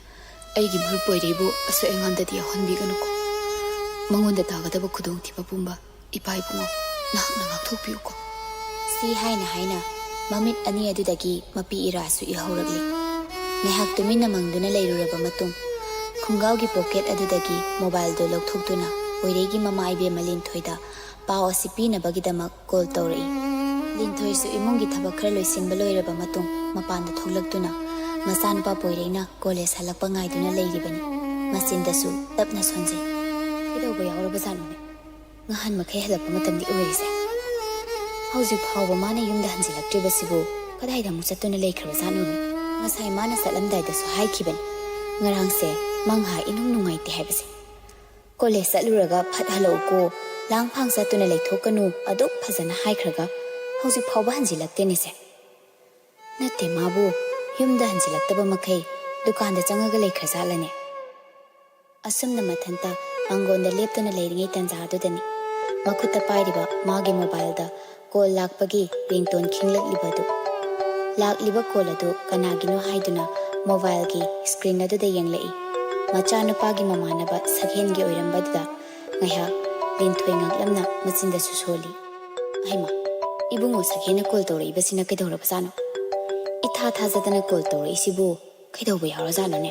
ꯑꯩꯒꯤ ꯃꯔꯨꯞ ꯄꯣꯏꯔꯩꯕꯨ ꯑꯁꯣꯏ ꯑꯉꯥꯝꯗꯗꯤ ꯌꯥꯎꯍꯟꯕꯤꯒꯅꯨꯀꯣ꯫ ꯃꯉꯣꯟꯗ ꯇꯥꯒꯗꯕ ꯈꯨꯗꯣꯡꯊꯤꯕ ꯄꯨꯝꯕ ꯏꯄꯥ ꯏꯕꯨꯡꯉꯣ ꯅꯍꯥꯛꯅ ꯉꯥꯛꯊꯣꯛꯄꯤꯌꯨꯀꯣ꯫" ꯁꯤ ꯍꯥꯏꯅ ꯍꯥꯏꯅ ꯃꯃꯤꯠ ꯑꯅꯤ ꯑꯗꯨꯗꯒꯤ ꯃꯄꯤ ꯏꯔꯥꯁꯨ ꯏꯍꯧꯔꯛꯂꯤ꯫ ꯉꯥꯏꯍꯥꯛ ꯇꯨꯃꯤꯟꯅ ꯃꯪꯗꯨꯅ ꯂꯩꯔꯨꯔꯕ ꯃꯇꯨꯡ ꯈꯣꯡꯒ꯭ꯔꯥꯎꯒꯤ ꯄꯣꯀꯦꯠ ꯑꯗꯨꯗꯒꯤ ꯃꯣꯕꯥꯏꯜꯗꯨ ꯂꯧꯊꯣꯛꯇꯨꯅ ꯄꯣꯏꯔꯩꯒꯤ ꯃꯃꯥ ꯏꯕꯦꯝꯃ ꯂꯤꯟꯊꯣꯏꯗ ꯄꯥꯎ ꯑꯁꯤ ꯄꯤꯅꯕꯒꯤꯗꯃꯛ ꯀꯣꯜ ꯇꯧꯔꯛꯏ꯫ ꯂꯤꯟꯊꯣꯏꯁꯨ ꯏꯃꯨꯡꯒꯤ ꯊꯕꯛ ꯈꯔ ꯂꯣꯏꯁꯤꯟꯕ ꯂꯣꯏꯔꯕ ꯃꯇꯨꯡ ꯃꯄꯥꯟꯗ ꯊꯣꯛꯂꯛꯇꯨꯅ ꯃꯆꯥꯅꯨꯄꯥ ꯄꯣꯏꯔꯩꯅ ꯀꯣꯂꯦꯖ ꯍꯜꯂꯛꯄ ꯉꯥꯏꯗꯨꯅ ꯂꯩꯔꯤꯕꯅꯤ꯫ ꯃꯆꯤꯟꯗꯁꯨ ꯇꯞꯅ ꯁꯣꯟꯖꯩ꯫ "ꯀꯩꯗꯧꯕ ꯌꯥꯎꯔꯕꯖꯥꯠꯅꯣꯅꯦ? ꯉꯍꯥꯟ ꯃꯈꯩ ꯍꯜꯂꯛꯄ ꯃꯇꯝꯗꯤ ꯑꯣꯏꯔꯤꯁꯦ꯫ ꯍꯧꯖꯤꯛ ꯐꯥꯎꯕ ꯃꯥꯅ ꯌꯨꯝꯗ ꯍꯟꯖꯤꯜꯂꯛꯇ꯭ꯔꯤꯕꯁꯤꯕꯨ ꯀꯗꯥꯏꯗ ꯑꯃꯨꯛ ꯆꯠꯇꯨꯅ ꯂꯩꯈ꯭ꯔꯕꯖꯥꯠꯅꯣꯅꯦ? ꯉꯁꯥꯏ ꯃꯥꯅ ꯆꯠꯂꯝꯗꯥꯏꯗꯁꯨ ꯍꯥꯏꯈꯤꯕꯅꯤ, ꯉꯔꯥꯡꯁꯦ ꯃꯪꯍꯥ ꯏꯅꯨꯡ ꯅꯨꯡꯉꯥꯏꯇꯦ ꯍꯥꯏꯕꯁꯦ꯫ ꯀꯣꯂꯦꯖ ꯆꯠꯂꯨꯔꯒ ꯐꯠ ꯍꯜꯂꯛꯎꯀꯣ, ꯂꯥꯡꯐꯥꯡ ꯆꯠꯇꯨꯅ ꯂꯩꯊꯣꯛꯀꯅꯨ ꯑꯗꯨꯛ ꯐꯖꯅ ꯍꯥꯏꯈ꯭ꯔꯒ ꯍꯧꯖꯤꯛ ꯐꯥꯎꯕ ꯍꯟꯖꯤꯜꯂꯛꯇꯦꯅꯦꯁꯦ꯫ ꯅꯠꯇꯦ, ꯃꯥꯕꯨ ꯌꯨꯝꯗ ꯍꯟꯖꯤꯜꯂꯛꯇꯕ ꯃꯈꯩ ꯗꯨꯀꯥꯟꯗ ꯆꯪꯉꯒ ꯂꯩꯈ꯭ꯔꯖꯥꯠꯂꯅꯦ? ꯑꯁꯨꯝꯅ ꯃꯊꯟꯇ ꯃꯥꯡꯒꯣꯟꯗ ꯂꯦꯞꯇꯨꯅ ꯂꯩꯔꯤꯉꯩ ꯇꯟꯖꯥꯗꯨꯗꯅꯤ ꯃꯈꯨꯠꯇ ꯄꯥꯏꯔꯤꯕ ꯃꯥꯒꯤ ꯃꯣꯕꯥꯏꯜꯗ ꯀꯣꯜ ꯂꯥꯛꯄꯒꯤ ꯔꯤꯡꯇꯣꯟ ꯈꯤꯡꯂꯛꯂꯤꯕ ꯑꯗꯨ꯫ ꯂꯥꯛꯂꯤꯕ ꯀꯣꯜ ꯑꯗꯨ ꯀꯅꯥꯒꯤꯅꯣ ꯍꯥꯏꯗꯨꯅ ꯃꯣꯕꯥꯏꯜꯒꯤ ꯁ꯭ꯀ꯭ꯔꯤꯟ ꯑꯗꯨꯗ ꯌꯦꯡꯂꯛꯏ꯫ ꯃꯆꯥꯅꯨꯄꯥꯒꯤ ꯃꯃꯥꯟꯅꯕ ꯁꯛꯍꯦꯟꯒꯤ ꯑꯣꯏꯔꯝꯕꯗꯨꯗ ꯉꯥꯏꯍꯥꯛ ꯂꯤꯟꯊꯣꯏ ꯉꯛꯂꯝꯅ ꯃꯆꯤꯟꯗꯁꯨ ꯁꯣꯜꯂꯤ꯫ "ꯍꯩꯃꯥ, ꯏꯕꯨꯡꯉꯣ ꯁꯛꯍꯦꯟꯅ ꯀꯣꯜ ꯇꯧꯔꯛꯏꯕꯁꯤꯅ ꯀꯩꯗꯧꯔꯕꯖꯥꯠꯅꯣ? ꯏꯊꯥ ꯊꯥꯖꯗꯅ ꯀꯣꯜ ꯇꯧꯔꯛꯏꯁꯤꯕꯨ ꯀꯩꯗꯧꯕ ꯌꯥꯎꯔꯖꯥꯠꯅꯣꯅꯦ?"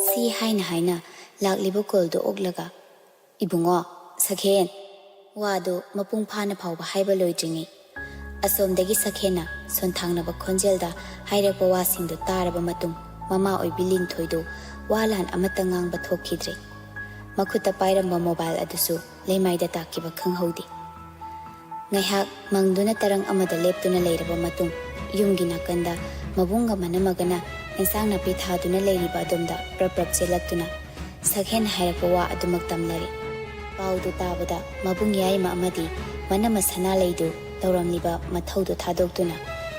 ꯁꯤ ꯍꯥꯏꯅ ꯍꯥꯏꯅ ꯂꯥꯛꯂꯤꯕ ꯀꯣꯜꯗꯨ ꯑꯣꯛꯂꯒ, "ꯏꯕꯨꯡꯉꯣ, ꯁꯛꯍꯦꯟ!" ꯋꯥꯗꯨ ꯃꯄꯨꯡ ꯐꯥꯅ ꯐꯥꯎꯕ ꯍꯥꯏꯕ ꯂꯣꯏꯗ꯭ꯔꯤꯉꯩ ꯑꯁꯣꯝꯗꯒꯤ ꯁꯛꯍꯦꯟꯅ ꯁꯣꯟꯊꯥꯡꯅꯕ ꯈꯣꯟꯖꯦꯜꯗ ꯍꯥꯏꯔꯛꯄ ꯋꯥꯁꯤꯡꯗꯨ ꯇꯥꯔꯕ ꯃꯇꯨꯡ ꯃꯃꯥ ꯑꯣꯏꯕꯤ ꯂꯤꯟꯊꯣꯏꯗꯨ ꯋꯥ ꯂꯥꯟ ꯑꯃꯠꯇ ꯉꯥꯡꯕ ꯊꯣꯛꯈꯤꯗ꯭ꯔꯦ꯫ ꯃꯈꯨꯠꯇ ꯄꯥꯏꯔꯝꯕ ꯃꯣꯕꯥꯏꯜ ꯑꯗꯨꯁꯨ ꯂꯩꯃꯥꯏꯗ ꯇꯥꯈꯤꯕ ꯈꯪꯍꯧꯗꯦ꯫ ꯉꯥꯏꯍꯥꯛ ꯃꯪꯗꯨꯅ ꯇꯔꯪ ꯑꯃꯗ ꯂꯦꯞꯇꯨꯅ ꯂꯩꯔꯕ ꯃꯇꯨꯡ ꯌꯨꯝꯒꯤ ꯅꯥꯀꯟꯗ ꯃꯕꯨꯡꯒ ꯃꯅꯝꯃꯒꯅ ꯏꯟꯁꯥꯡ ꯅꯥꯄꯤ ꯊꯥꯗꯨꯅ ꯂꯩꯔꯤꯕ ꯑꯗꯣꯝꯗ ꯄ꯭ꯔꯞ ꯄ꯭ꯔꯞ ꯆꯦꯜꯂꯛꯇꯨꯅ ꯁꯛꯍꯦꯟ ꯍꯥꯏꯔꯛꯄ ꯋꯥ ꯑꯗꯨꯃꯛ ꯇꯝꯂꯔꯦ꯫ ꯄꯥꯎꯗꯨ ꯇꯥꯕꯗ ꯃꯕꯨꯡ ꯌꯥꯏꯃ ꯑꯃꯗꯤ ꯃꯅꯝꯃ ꯁꯅꯥꯂꯩꯗꯨ ꯇꯧꯔꯝꯂꯤꯕ ꯃꯊꯧꯗꯨ ꯊꯥꯗꯣꯛꯇꯨꯅ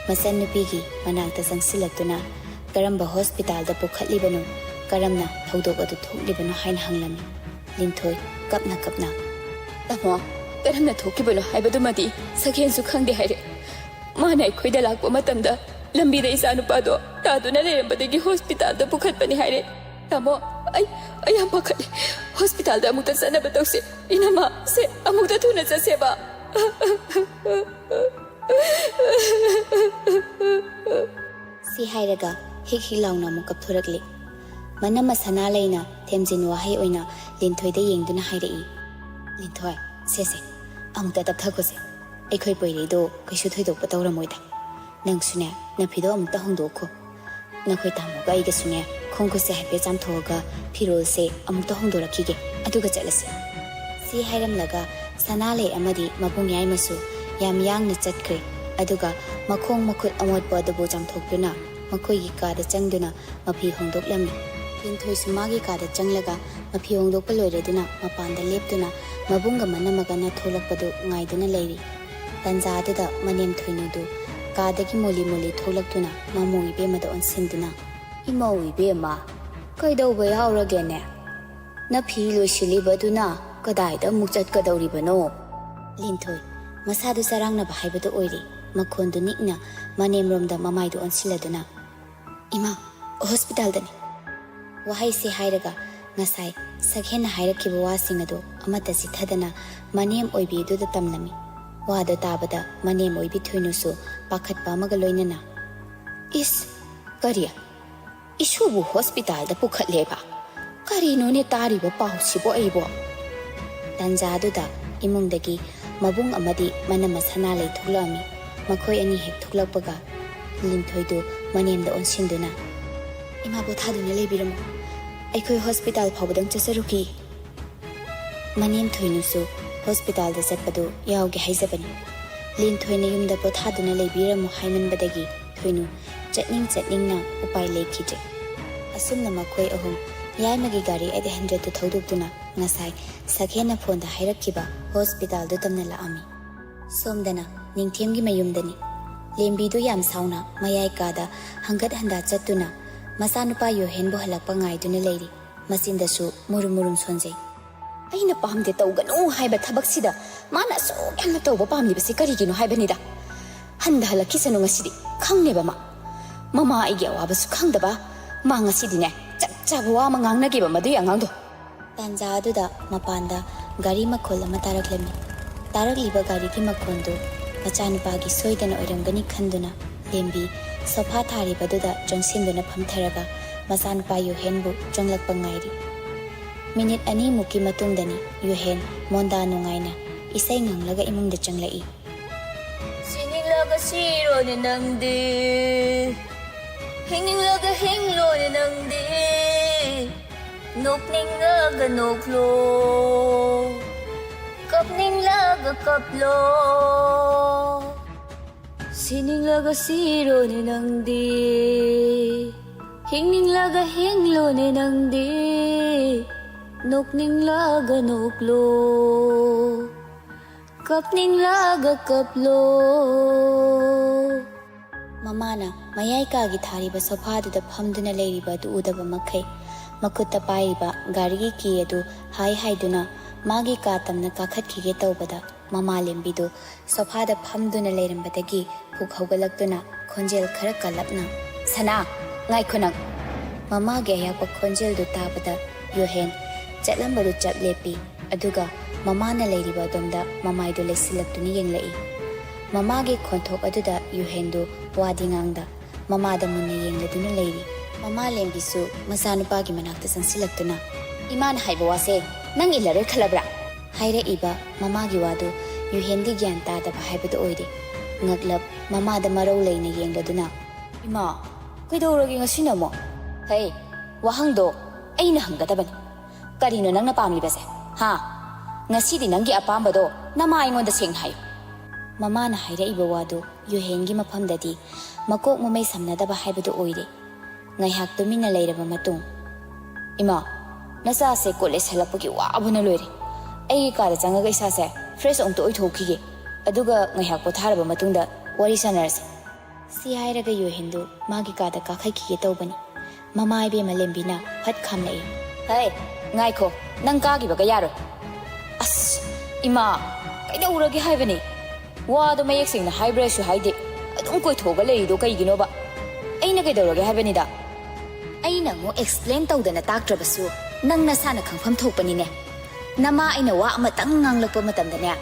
ꯃꯆꯟꯅꯨꯄꯤꯒꯤ ꯃꯅꯥꯛꯇ ꯆꯪꯁꯤꯜꯂꯛꯇꯨꯅ ꯀꯔꯝꯕ ꯍꯣꯁꯄꯤꯇꯥꯜꯗ ꯄꯨꯈꯠꯂꯤꯕꯅꯣ, ꯀꯔꯝꯅ ꯊꯧꯗꯣꯛ ꯑꯗꯨ ꯊꯣꯛꯂꯤꯕꯅꯣ ꯍꯥꯏꯅ ꯍꯪꯂꯝꯃꯤ꯫ ꯂꯤꯟꯊꯣꯏ ꯀꯞꯅ ꯀꯞꯅ, "ꯇꯥꯃꯣ, ꯀꯔꯝꯅ ꯊꯣꯛꯈꯤꯕꯅꯣ ꯍꯥꯏꯕꯗꯨꯃꯗꯤ ꯁꯛꯍꯦꯟꯁꯨ ꯈꯪꯗꯦ ꯍꯥꯏꯔꯦ꯫ ꯃꯥꯅ ꯑꯩꯈꯣꯏꯗ ꯂꯥꯛꯄ ꯃꯇꯝꯗ ꯂꯝꯕꯤꯗ ꯏꯆꯥꯅꯨꯄꯥꯗꯣ ꯇꯥꯗꯨꯅ ꯂꯩꯔꯝꯕꯗꯒꯤ ꯍꯣꯁꯄꯤꯇꯥꯜꯗ ꯄꯨꯈꯠꯄꯅꯤ ꯍꯥꯏꯔꯦ꯫ ꯇꯥꯃꯣ, ꯑꯩ, ꯑꯩ ꯌꯥꯝ ꯄꯥꯈꯠꯂꯦ꯫ ꯍꯣꯁꯄꯤꯇꯥꯜꯗ ꯑꯃꯨꯛꯇ ꯆꯠꯅꯕ ꯇꯧꯁꯦ꯫ ꯏꯅꯝꯃ, ꯁꯦ, ꯑꯃꯨꯛꯇ ꯊꯨꯅ ꯆꯠꯁꯦꯕ꯫" ꯁꯤ ꯍꯥꯏꯔꯒ ꯍꯤꯛ ꯍꯤꯛ ꯂꯥꯎꯅ ꯑꯃꯨꯛ ꯀꯞꯊꯣꯔꯛꯂꯦ꯫ ꯃꯅꯝꯃ ꯁꯅꯥꯂꯩꯅ ꯊꯦꯝꯖꯤꯟ ꯋꯥꯍꯩ ꯑꯣꯏꯅ ꯂꯤꯟꯊꯣꯏꯗ ꯌꯦꯡꯗꯨꯅ ꯍꯥꯏꯔꯛꯏ, "ꯂꯤꯟꯊꯣꯏ, ꯁꯦ ꯁꯦ, ꯑꯃꯨꯛꯇ ꯇꯞꯊꯈꯣꯁꯦ꯫ ꯑꯩꯈꯣꯏ ꯄꯣꯏꯔꯩꯗꯣ ꯀꯩꯁꯨ ꯊꯣꯏꯗꯣꯛꯄ ꯇꯧꯔꯝꯃꯣꯏꯗ꯫ ꯅꯪꯁꯨꯅꯦ, ꯅꯐꯤꯗꯣ ꯑꯃꯨꯛꯇ ꯍꯣꯡꯗꯣꯛꯈꯣ꯫ ꯅꯈꯣꯏ ꯇꯥꯃꯣꯒ ꯑꯩꯒꯁꯨꯅꯦ, ꯈꯣꯡ ꯈꯨꯠꯁꯦ ꯍꯥꯏꯐꯦꯠ ꯆꯥꯝꯊꯣꯛꯑꯒ ꯐꯤꯔꯣꯜꯁꯦ ꯑꯃꯨꯛꯇ ꯍꯣꯡꯗꯣꯔꯛꯈꯤꯒꯦ, ꯑꯗꯨꯒ ꯆꯠꯂꯁꯤ꯫" ꯁꯤ ꯍꯥꯏꯔꯝꯂꯒ ꯁꯅꯥꯂꯩ ꯑꯃꯗꯤ ꯃꯕꯨꯡ ꯌꯥꯏꯃꯁꯨ ꯌꯥꯝ ꯌꯥꯡꯅ ꯆꯠꯈ꯭ꯔꯦ꯫ ꯑꯗꯨꯒ ꯃꯈꯣꯡ ꯃꯈꯨꯠ ꯑꯃꯣꯠꯄ ꯑꯗꯨꯕꯨ ꯆꯥꯝꯊꯣꯛꯇꯨꯅ ꯃꯈꯣꯏꯒꯤ ꯀꯥꯗ ꯆꯪꯗꯨꯅ ꯃꯐꯤ ꯍꯣꯡꯗꯣꯛꯂꯝꯃꯤ꯫ ꯂꯤꯟꯊꯣꯏꯁꯨ ꯃꯥꯒꯤ ꯀꯥꯗ ꯆꯪꯂꯒ ꯃꯐꯤ ꯍꯣꯡꯗꯣꯛꯄ ꯂꯣꯏꯔꯗꯨꯅ ꯃꯄꯥꯟꯗ ꯂꯦꯞꯇꯨꯅ ꯃꯕꯨꯡꯒ ꯃꯅꯝꯃꯒꯅ ꯊꯣꯛꯂꯛꯄꯗꯨ ꯉꯥꯏꯗꯨꯅ ꯂꯩꯔꯤ꯫ ꯇꯟꯖꯥꯗꯨꯗ ꯃꯅꯦꯝ ꯊꯣꯏꯅꯨꯗꯨ ꯀꯥꯗꯒꯤ ꯃꯣꯂꯤ ꯃꯣꯂꯤ ꯊꯣꯛꯂꯛꯇꯨꯅ ꯃꯃꯧ ꯏꯕꯦꯝꯃꯗ ꯑꯣꯟꯁꯤꯟꯗꯨꯅ, "ꯏꯃꯧ ꯏꯕꯦꯝꯃ, ꯀꯩꯗꯧꯕ ꯌꯥꯎꯔꯒꯦꯅꯦ? ꯅꯐꯤ ꯂꯣꯏꯁꯤꯜꯂꯤꯕꯗꯨꯅ ꯀꯗꯥꯏꯗ ꯑꯃꯨꯛ ꯆꯠꯀꯗꯧꯔꯤꯕꯅꯣ?" ꯂꯤꯟꯊꯣꯏ, ꯃꯁꯥꯗꯨ ꯆꯔꯥꯡꯅꯕ ꯍꯥꯏꯕꯗꯨ ꯑꯣꯏꯔꯤ꯫ ꯃꯈꯣꯟꯗꯨ ꯅꯤꯛꯅ ꯃꯅꯦꯝꯔꯣꯝꯗ ꯃꯃꯥꯏꯗꯨ ꯑꯣꯟꯁꯤꯜꯂꯗꯨꯅ, "ꯏꯃꯥ, ꯍꯣꯁꯄꯤꯇꯥꯜꯗꯅꯤ꯫" ꯋꯥꯍꯩꯁꯤ ꯍꯥꯏꯔꯒ ꯉꯁꯥꯏ ꯁꯛꯍꯦꯟꯅ ꯍꯥꯏꯔꯛꯈꯤꯕ ꯋꯥꯁꯤꯡ ꯑꯗꯨ ꯑꯃꯠꯇ ꯆꯤꯊꯗꯅ ꯃꯅꯦꯝ ꯑꯣꯏꯕꯤꯗꯨꯗ ꯇꯝꯂꯝꯃꯤ꯫ ꯋꯥꯗꯨ ꯇꯥꯕꯗ ꯃꯅꯦꯝ ꯑꯣꯏꯕꯤ ꯊꯣꯏꯅꯨꯁꯨ ꯄꯥꯈꯠꯄ ꯑꯃꯒ ꯂꯣꯏꯅꯅ, "ꯏꯁ, ꯀꯔꯤ? ꯏꯁꯨꯕꯨ ꯍꯣꯁꯄꯤꯇꯥꯜꯗ ꯄꯨꯈꯠꯂꯦꯕ? ꯀꯔꯤꯅꯣꯅꯦ ꯇꯥꯔꯤꯕ ꯄꯥꯎꯁꯤꯕꯣ ꯑꯩꯕꯣ?" ꯇꯟꯖꯥꯗꯨꯗ ꯏꯃꯨꯡꯗꯒꯤ ꯃꯕꯨꯡ ꯑꯃꯗꯤ ꯃꯅꯝꯃ ꯁꯅꯥꯂꯩ ꯊꯣꯛꯂꯛꯑꯝꯃꯤ꯫ ꯃꯈꯣꯏ ꯑꯅꯤ ꯍꯦꯛ ꯊꯣꯛꯂꯛꯄꯒ ꯂꯤꯟꯊꯣꯏꯗꯨ ꯃꯅꯦꯝꯗ ꯑꯣꯟꯁꯤꯟꯗꯨꯅ, "ꯏꯃꯥ ꯄꯣꯊꯥꯗꯨꯅ ꯂꯩꯕꯤꯔꯝꯃꯨ꯫ ꯑꯩꯈꯣꯏ ꯍꯣꯁꯄꯤꯇꯥꯜ ꯐꯥꯎꯕꯗꯪ ꯆꯠꯆꯔꯨꯈꯤ꯫" ꯃꯅꯦꯝ ꯊꯣꯏꯅꯨꯁꯨ ꯍꯣꯁꯄꯤꯇꯥꯜꯗ ꯆꯠꯄꯗꯨ ꯌꯥꯎꯒꯦ ꯍꯥꯏꯖꯕꯅꯤ꯫ ꯂꯤꯟꯊꯣꯏꯅ ꯌꯨꯝꯗ ꯄꯣꯊꯥꯗꯨꯅ ꯂꯩꯕꯤꯔꯝꯃꯨ ꯍꯥꯏꯃꯟꯕꯗꯒꯤ ꯊꯣꯏꯅꯨ ꯆꯠꯅꯤꯡ ꯆꯠꯅꯤꯡꯅ ꯎꯄꯥꯏ ꯂꯩꯈꯤꯗ꯭ꯔꯦ꯫ ꯑꯁꯨꯝꯅ ꯃꯈꯣꯏ ꯑꯍꯨꯝ ꯌꯥꯏꯃꯒꯤ ꯒꯥꯔꯤ ꯑꯩꯠ ꯍꯟꯗ꯭ꯔꯦꯠꯇꯨ ꯊꯧꯗꯣꯛꯇꯨꯅ ꯉꯁꯥꯏ ꯁꯛꯍꯦꯟꯅ ꯐꯣꯟꯗ ꯍꯥꯏꯔꯛꯈꯤꯕ ꯍꯣꯁꯄꯤꯇꯥꯜꯗꯨ ꯇꯝꯅ ꯂꯥꯛꯑꯝꯃꯤ꯫ ꯁꯣꯝꯗꯅ ꯅꯤꯡꯊꯦꯝꯒꯤ ꯃꯌꯨꯝꯗꯅꯤ꯫ ꯂꯦꯝꯕꯤꯗꯨ ꯌꯥꯝ ꯁꯥꯎꯅ ꯃꯌꯥꯏ ꯀꯥꯗ ꯍꯪꯒꯠ ꯍꯟꯗꯥ ꯆꯠꯇꯨꯅ ꯃꯆꯥꯅꯨꯄꯥ ꯌꯣꯍꯦꯟꯕꯨ ꯍꯜꯂꯛꯄ ꯉꯥꯏꯗꯨꯅ ꯂꯩꯔꯤ꯫ ꯃꯆꯤꯟꯗꯁꯨ ꯃꯨꯔꯨꯝ ꯃꯨꯔꯨꯝ ꯁꯣꯟꯖꯩ꯫ "ꯑꯩꯅ ꯄꯥꯝꯗꯦ ꯇꯧꯒꯅꯨ ꯍꯥꯏꯕ ꯊꯕꯛꯁꯤꯗ ꯃꯥꯅ ꯑꯁꯨꯛ ꯌꯥꯝꯅ ꯇꯧꯕ ꯄꯥꯝꯂꯤꯕꯁꯤ ꯀꯔꯤꯒꯤꯅꯣ ꯍꯥꯏꯕꯅꯤꯗ? ꯍꯟꯗ ꯍꯜꯂꯛꯈꯤꯁꯅꯨ ꯉꯁꯤꯗꯤ, ꯈꯪꯅꯦꯕ ꯃꯥ꯫ ꯃꯃꯥ ꯑꯩꯒꯤ ꯑꯋꯥꯕꯁꯨ ꯈꯪꯗꯕ꯫ ꯃꯥ ꯉꯁꯤꯗꯤꯅꯦ, ꯆꯞ ꯆꯥꯕ ꯋꯥ ꯑꯃ ꯉꯥꯡꯅꯒꯦꯕ ꯃꯗꯨꯒꯤ ꯑꯉꯥꯡꯗꯣ꯫" ꯇꯥꯟꯖꯥ ꯑꯗꯨꯗ ꯃꯄꯥꯟꯗ ꯒꯥꯔꯤ ꯃꯈꯣꯜ ꯑꯃ ꯇꯥꯔꯛꯂꯝꯃꯤ꯫ ꯇꯥꯔꯛꯂꯤꯕ ꯒꯥꯔꯤꯒꯤ ꯃꯈꯣꯟꯗꯨ ꯃꯆꯥꯅꯨꯄꯥꯒꯤ ꯁꯣꯏꯗꯅ ꯑꯣꯏꯔꯝꯒꯅꯤ ꯈꯟꯗꯨꯅ ꯂꯦꯝꯕꯤ ꯁꯣꯐꯥ ꯊꯥꯔꯤꯕꯗꯨꯗ ꯆꯪꯁꯤꯟꯗꯨꯅ ꯐꯝꯊꯔꯒ ꯃꯆꯥꯅꯨꯄꯥ ꯌꯨꯍꯦꯟꯕꯨ ꯆꯪꯂꯛꯄ ꯉꯥꯏꯔꯤ꯫ ꯃꯤꯅꯤꯠ ꯑꯅꯤꯃꯨꯛꯀꯤ ꯃꯇꯨꯡꯗꯅꯤ ꯌꯨꯍꯦꯟ ꯃꯣꯟꯗꯥ ꯅꯨꯡꯉꯥꯏꯅ ꯏꯁꯩ ꯉꯪꯂꯒ ꯏꯃꯨꯡꯗ ꯆꯪꯂꯛꯏ꯫ ꯁꯤꯅꯤꯡꯂꯒ ꯁꯤꯔꯣꯅꯦ ꯅꯪꯗꯤ, ꯍꯤꯡꯅꯤꯡꯂꯒ ꯍꯤꯡꯂꯣꯅꯦ ꯅꯪꯗꯤ, ꯅꯣꯛꯅꯤꯡꯂꯒ ꯅꯣꯛꯂꯣ, ꯀꯞꯅꯤꯡꯂꯒ ꯀꯞꯂꯣ꯫ ꯁꯤꯅꯤꯡꯂꯒ ꯁꯤꯔꯣꯅꯦ ꯅꯪꯗꯤ, ꯍꯤꯡꯅꯤꯡꯂꯒ ꯍꯤꯡꯂꯣꯅꯦ ꯅꯪꯗꯤ, ꯅꯣꯛꯅꯤꯡꯂꯒ ꯅꯣꯛꯂꯣ, ꯀꯞꯅꯤꯡꯂꯒ ꯀꯞꯂꯣ꯫ ꯃꯃꯥꯅ ꯃꯌꯥꯏ ꯀꯥꯒꯤ ꯊꯥꯔꯤꯕ ꯁꯣꯐꯥꯗꯨꯗ ꯐꯝꯗꯨꯅ ꯂꯩꯔꯤꯕ ꯑꯗꯨ ꯎꯗꯕ ꯃꯈꯩ ꯃꯈꯨꯠꯇ ꯄꯥꯏꯔꯤꯕ ꯒꯥꯔꯤꯒꯤ ꯀꯤ ꯑꯗꯨ ꯍꯥꯏ ꯍꯥꯏꯗꯨꯅ ꯃꯥꯒꯤ ꯀꯥ ꯇꯝꯅ ꯀꯥꯈꯠꯈꯤꯒꯦ ꯇꯧꯕꯗ, ꯃꯃꯥ ꯂꯦꯝꯕꯤꯗꯨ ꯁꯣꯐꯥꯗ ꯐꯝꯗꯨꯅ ꯂꯩꯔꯝꯕꯗꯒꯤ ꯄꯨꯛ ꯍꯧꯒꯠꯂꯛꯇꯨꯅ ꯈꯣꯟꯖꯦꯜ ꯈꯔ ꯀꯜꯂꯞꯅ, "ꯁꯅꯥ, ꯉꯥꯏꯈꯣ ꯅꯪ!" ꯃꯃꯥꯒꯤ ꯑꯌꯥꯛꯄ ꯈꯣꯟꯖꯦꯜꯗꯨ ꯇꯥꯕꯗ ꯌꯨꯍꯦꯟ ꯆꯠꯂꯝꯕꯗꯨ ꯆꯞ ꯂꯦꯞꯄꯤ꯫ ꯑꯗꯨꯒ ꯃꯃꯥꯅ ꯂꯩꯔꯤꯕ ꯑꯗꯣꯝꯗ ꯃꯃꯥꯏꯗꯨ ꯂꯩꯁꯤꯜꯂꯛꯇꯨꯅ ꯌꯦꯡꯂꯛꯏ꯫ ꯃꯃꯥꯒꯤ ꯈꯣꯟꯊꯣꯛ ꯑꯗꯨꯗ ꯌꯨꯍꯦꯟꯗꯨ ꯋꯥꯗꯤ ꯉꯥꯡꯗ ꯃꯃꯥꯗ ꯃꯨꯟꯅ ꯌꯦꯡꯂꯗꯨꯅ ꯂꯩꯔꯤ꯫ ꯃꯃꯥ ꯂꯦꯝꯕꯤꯁꯨ ꯃꯆꯥꯅꯨꯄꯥꯒꯤ ꯃꯅꯥꯛꯇ ꯆꯪꯁꯤꯜꯂꯛꯇꯨꯅ, "ꯏꯃꯥꯅ ꯍꯥꯏꯕ ꯋꯥꯁꯦ ꯅꯪ ꯏꯜꯂꯔꯣꯏ ꯈꯜꯂꯕ꯭ꯔꯥ?" ꯍꯥꯏꯔꯛꯏꯕ ꯃꯃꯥꯒꯤ ꯋꯥꯗꯨ ꯌꯨꯍꯦꯟꯗꯤ ꯒ꯭ꯌꯥꯟ ꯇꯥꯗꯕ ꯍꯥꯏꯕꯗꯨ ꯑꯣꯏꯔꯦ꯫ ꯉꯛꯂꯞ ꯃꯃꯥꯗ ꯃꯔꯧ ꯂꯩꯅ ꯌꯦꯡꯂꯗꯨꯅ, "ꯏꯃꯥ, ꯀꯩꯗꯧꯔꯒꯦ ꯉꯁꯤꯅ ꯑꯃꯨꯛ?" "ꯍꯩ, ꯋꯥꯍꯪꯗꯣ ꯑꯩꯅ ꯍꯪꯒꯗꯕꯅꯤ꯫ ꯀꯔꯤꯅꯣ ꯅꯪꯅ ꯄꯥꯝꯂꯤꯕꯁꯦ? ꯍꯥ? ꯉꯁꯤꯗꯤ ꯅꯪꯒꯤ ꯑꯄꯥꯝꯕꯗꯣ ꯅꯃꯥ ꯑꯩꯉꯣꯟꯗ ꯁꯦꯡꯅ ꯍꯥꯏꯌꯨ꯫" ꯃꯃꯥꯅ ꯍꯥꯏꯔꯛꯏꯕ ꯋꯥꯗꯨ ꯌꯨꯍꯦꯟꯒꯤ ꯃꯐꯝꯗꯗꯤ ꯃꯀꯣꯛ ꯃꯃꯩ ꯁꯝꯅꯗꯕ ꯍꯥꯏꯕꯗꯨ ꯑꯣꯏꯔꯦ꯫ ꯉꯥꯏꯍꯥꯛ ꯇꯨꯃꯤꯟꯅ ꯂꯩꯔꯕ ꯃꯇꯨꯡ, "ꯏꯃꯥ, ꯅꯆꯥꯁꯦ ꯀꯣꯂꯦꯖ ꯍꯜꯂꯛꯄꯒꯤ ꯋꯥꯕꯅ ꯂꯣꯏꯔꯦ꯫ ꯑꯩꯒꯤ ꯀꯥꯗ ꯆꯪꯉꯒ ꯏꯁꯥꯁꯦ ꯐ꯭ꯔꯦꯁ ꯑꯃꯨꯛꯇ ꯑꯣꯏꯊꯣꯛꯈꯤꯒꯦ꯫ ꯑꯗꯨꯒ ꯉꯥꯏꯍꯥꯛ ꯄꯣꯊꯥꯔꯕ ꯃꯇꯨꯡꯗ ꯋꯥꯔꯤ ꯁꯥꯟꯅꯔꯁꯤ꯫" ꯁꯤ ꯍꯥꯏꯔꯒ ꯌꯨꯍꯦꯟꯗꯨ ꯃꯥꯒꯤ ꯀꯥꯗ ꯀꯥꯈꯠꯈꯤꯒꯦ ꯇꯧꯕꯅꯤ꯫ ꯃꯃꯥ ꯏꯕꯦꯝꯃ ꯂꯦꯝꯕꯤꯅ ꯐꯠ ꯈꯥꯝꯂꯛꯏ꯫ "ꯍꯩ, ꯉꯥꯏꯈꯣ, ꯅꯪ ꯀꯥꯈꯤꯕꯒ ꯌꯥꯔꯣꯏ꯫" "ꯑꯁ, ꯏꯃꯥ, ꯀꯩꯗꯧꯔꯒꯦ ꯍꯥꯏꯕꯅꯤ? ꯋꯥꯗꯣ ꯃꯌꯦꯛ ꯁꯦꯡꯅ ꯍꯥꯏꯕ꯭ꯔꯥꯁꯨ ꯍꯥꯏꯗꯦ, ꯑꯗꯨꯝ ꯀꯣꯏꯊꯣꯛꯑꯒ ꯂꯩꯔꯤꯗꯣ ꯀꯩꯒꯤꯅꯣꯕ? ꯑꯩꯅ ꯀꯩꯗꯧꯔꯒꯦ ꯍꯥꯏꯕꯅꯤꯗ?" "ꯑꯩꯅ ꯑꯃꯨꯛ ꯑꯦꯛꯁꯄ꯭ꯂꯦꯟ ꯇꯧꯗꯅ ꯇꯥꯛꯇ꯭ꯔꯕꯁꯨ ꯅꯪ ꯅꯁꯥꯅ ꯈꯪꯐꯝ ꯊꯣꯛꯄꯅꯤꯅꯦ꯫ ꯅꯃꯥ ꯑꯩꯅ ꯋꯥ ꯑꯃꯇꯪ ꯉꯥꯡꯂꯛꯄ ꯃꯇꯝꯗꯅꯦ,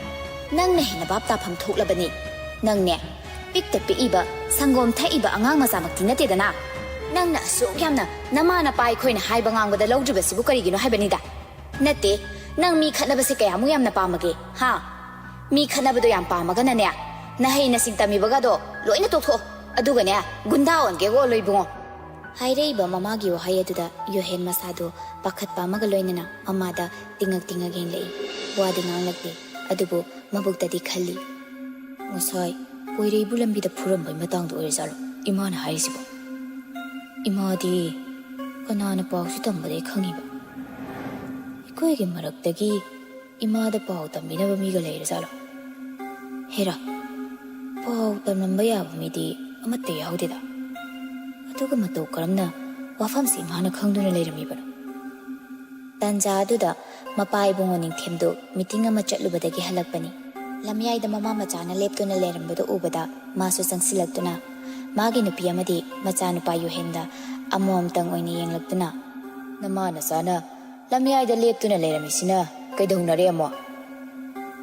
ꯅꯪꯅ ꯍꯦꯟꯅ ꯚꯥꯞ ꯇꯥꯐꯝ ꯊꯣꯛꯂꯕꯅꯤ꯫ ꯅꯪꯅꯦ, ꯄꯤꯛꯇ ꯄꯤꯛꯏꯕ ꯁꯪꯒꯣꯝ ꯊꯛꯏꯕ ꯑꯉꯥꯡ ꯃꯆꯥꯃꯛꯇꯤ ꯅꯠꯇꯦꯗꯅ꯫ ꯅꯪꯅ ꯑꯁꯨꯛ ꯌꯥꯝꯅ ꯅꯃꯥ ꯅꯄꯥ ꯑꯩꯈꯣꯏꯅ ꯍꯥꯏꯕ ꯉꯥꯡꯕꯗ ꯂꯧꯗ꯭ꯔꯤꯕꯁꯤꯕꯨ ꯀꯔꯤꯒꯤꯅꯣ ꯍꯥꯏꯕꯅꯤꯗ?" "ꯅꯠꯇꯦ, ꯅꯪ ꯃꯤ ꯈꯠꯅꯕꯁꯦ ꯀꯌꯥꯃꯨꯛ ꯌꯥꯝꯅ ꯄꯥꯝꯃꯒꯦ, ꯍꯥ? ꯃꯤ ꯈꯠꯅꯕꯗꯣ ꯌꯥꯝ ꯄꯥꯝꯃꯒꯅꯅꯦ, ꯅꯍꯩ ꯅꯁꯤꯡ ꯇꯝꯃꯤꯕꯒꯗꯣ ꯂꯣꯏꯅ ꯇꯣꯛꯊꯣꯛꯑꯣ꯫ ꯑꯗꯨꯒꯅꯦ, ꯒꯨꯟꯗꯥ ꯑꯣꯟꯒꯦꯒ ꯑꯣꯜꯂꯣ ꯏꯕꯨꯡꯉꯣ꯫" ꯍꯥꯏꯔꯛꯏꯕ ꯃꯃꯥꯒꯤ ꯋꯥꯍꯩ ꯑꯗꯨꯗ ꯌꯨꯍꯦꯟ ꯃꯁꯥꯗꯨ ꯄꯥꯈꯠꯄ ꯑꯃꯒ ꯂꯣꯏꯅꯅ ꯃꯃꯥꯗ ꯇꯤꯡꯉꯛ ꯇꯤꯡꯉꯛ ꯌꯦꯡꯂꯛꯏ꯫ ꯋꯥꯗꯤ ꯉꯥꯡꯂꯛꯇꯦ, ꯑꯗꯨꯕꯨ ꯃꯕꯨꯛꯇꯗꯤ ꯈꯜꯂꯤ, "ꯉꯁꯥꯏ ꯄꯣꯏꯔꯩꯕꯨ ꯂꯝꯕꯤꯗ ꯐꯨꯔꯝꯕꯩ ꯃꯇꯥꯡꯗ ꯑꯣꯏꯔꯖꯥꯠꯂꯣ ꯏꯃꯥꯅ ꯍꯥꯏꯔꯤꯁꯤꯕꯣ? ꯏꯃꯥꯗꯤ ꯀꯅꯥꯅ ꯄꯥꯎꯁꯤ ꯇꯝꯕꯗꯩ ꯈꯪꯉꯤꯕ?" ꯑꯩꯈꯣꯏꯒꯤ ꯃꯔꯛꯇꯒꯤ ꯏꯃꯥꯗ ꯄꯥꯎ ꯇꯝꯕꯤꯅꯕ ꯃꯤꯒ ꯂꯩꯔꯖꯥꯠꯂꯣ? ꯍꯦꯔꯥ, ꯄꯥꯎ ꯇꯝꯂꯝꯕ ꯌꯥꯕ ꯃꯤꯗꯤ ꯑꯃꯠꯇ ꯌꯥꯎꯗꯦꯗ꯫ ꯑꯗꯨꯒ ꯃꯇꯧ ꯀꯔꯝꯅ ꯋꯥꯐꯝꯁꯤ ꯏꯃꯥꯅ ꯈꯪꯗꯨꯅ ꯂꯩꯔꯝꯃꯤꯕꯅꯣ? ꯇꯥꯟꯖꯥ ꯑꯗꯨꯗ ꯃꯄꯥ ꯏꯕꯨꯡꯉꯣ ꯅꯤꯡꯊꯦꯝꯗꯨ ꯃꯤꯇꯤꯡ ꯑꯃ ꯆꯠꯂꯨꯕꯗꯒꯤ ꯍꯜꯂꯛꯄꯅꯤ꯫ ꯂꯝꯌꯥꯏꯗ ꯃꯃꯥ ꯃꯆꯥꯅ ꯂꯦꯞꯇꯨꯅ ꯂꯩꯔꯝꯕꯗꯨ ꯎꯕꯗ ꯃꯥꯁꯨ ꯆꯪꯁꯤꯜꯂꯛꯇꯨꯅ ꯃꯥꯒꯤ ꯅꯨꯄꯤ ꯑꯃꯗꯤ ꯃꯆꯥꯅꯨꯄꯥ ꯌꯨꯍꯦꯟꯗ ꯑꯃꯣꯝꯇꯪ ꯑꯣꯏꯅ ꯌꯦꯡꯂꯛꯇꯨꯅ, "ꯅꯃꯥ ꯅꯆꯥꯅ ꯂꯝꯌꯥꯏꯗ ꯂꯦꯞꯇꯨꯅ ꯂꯩꯔꯝꯃꯤꯁꯤꯅ ꯀꯩꯗꯧꯅꯔꯦ ꯑꯃꯣ?"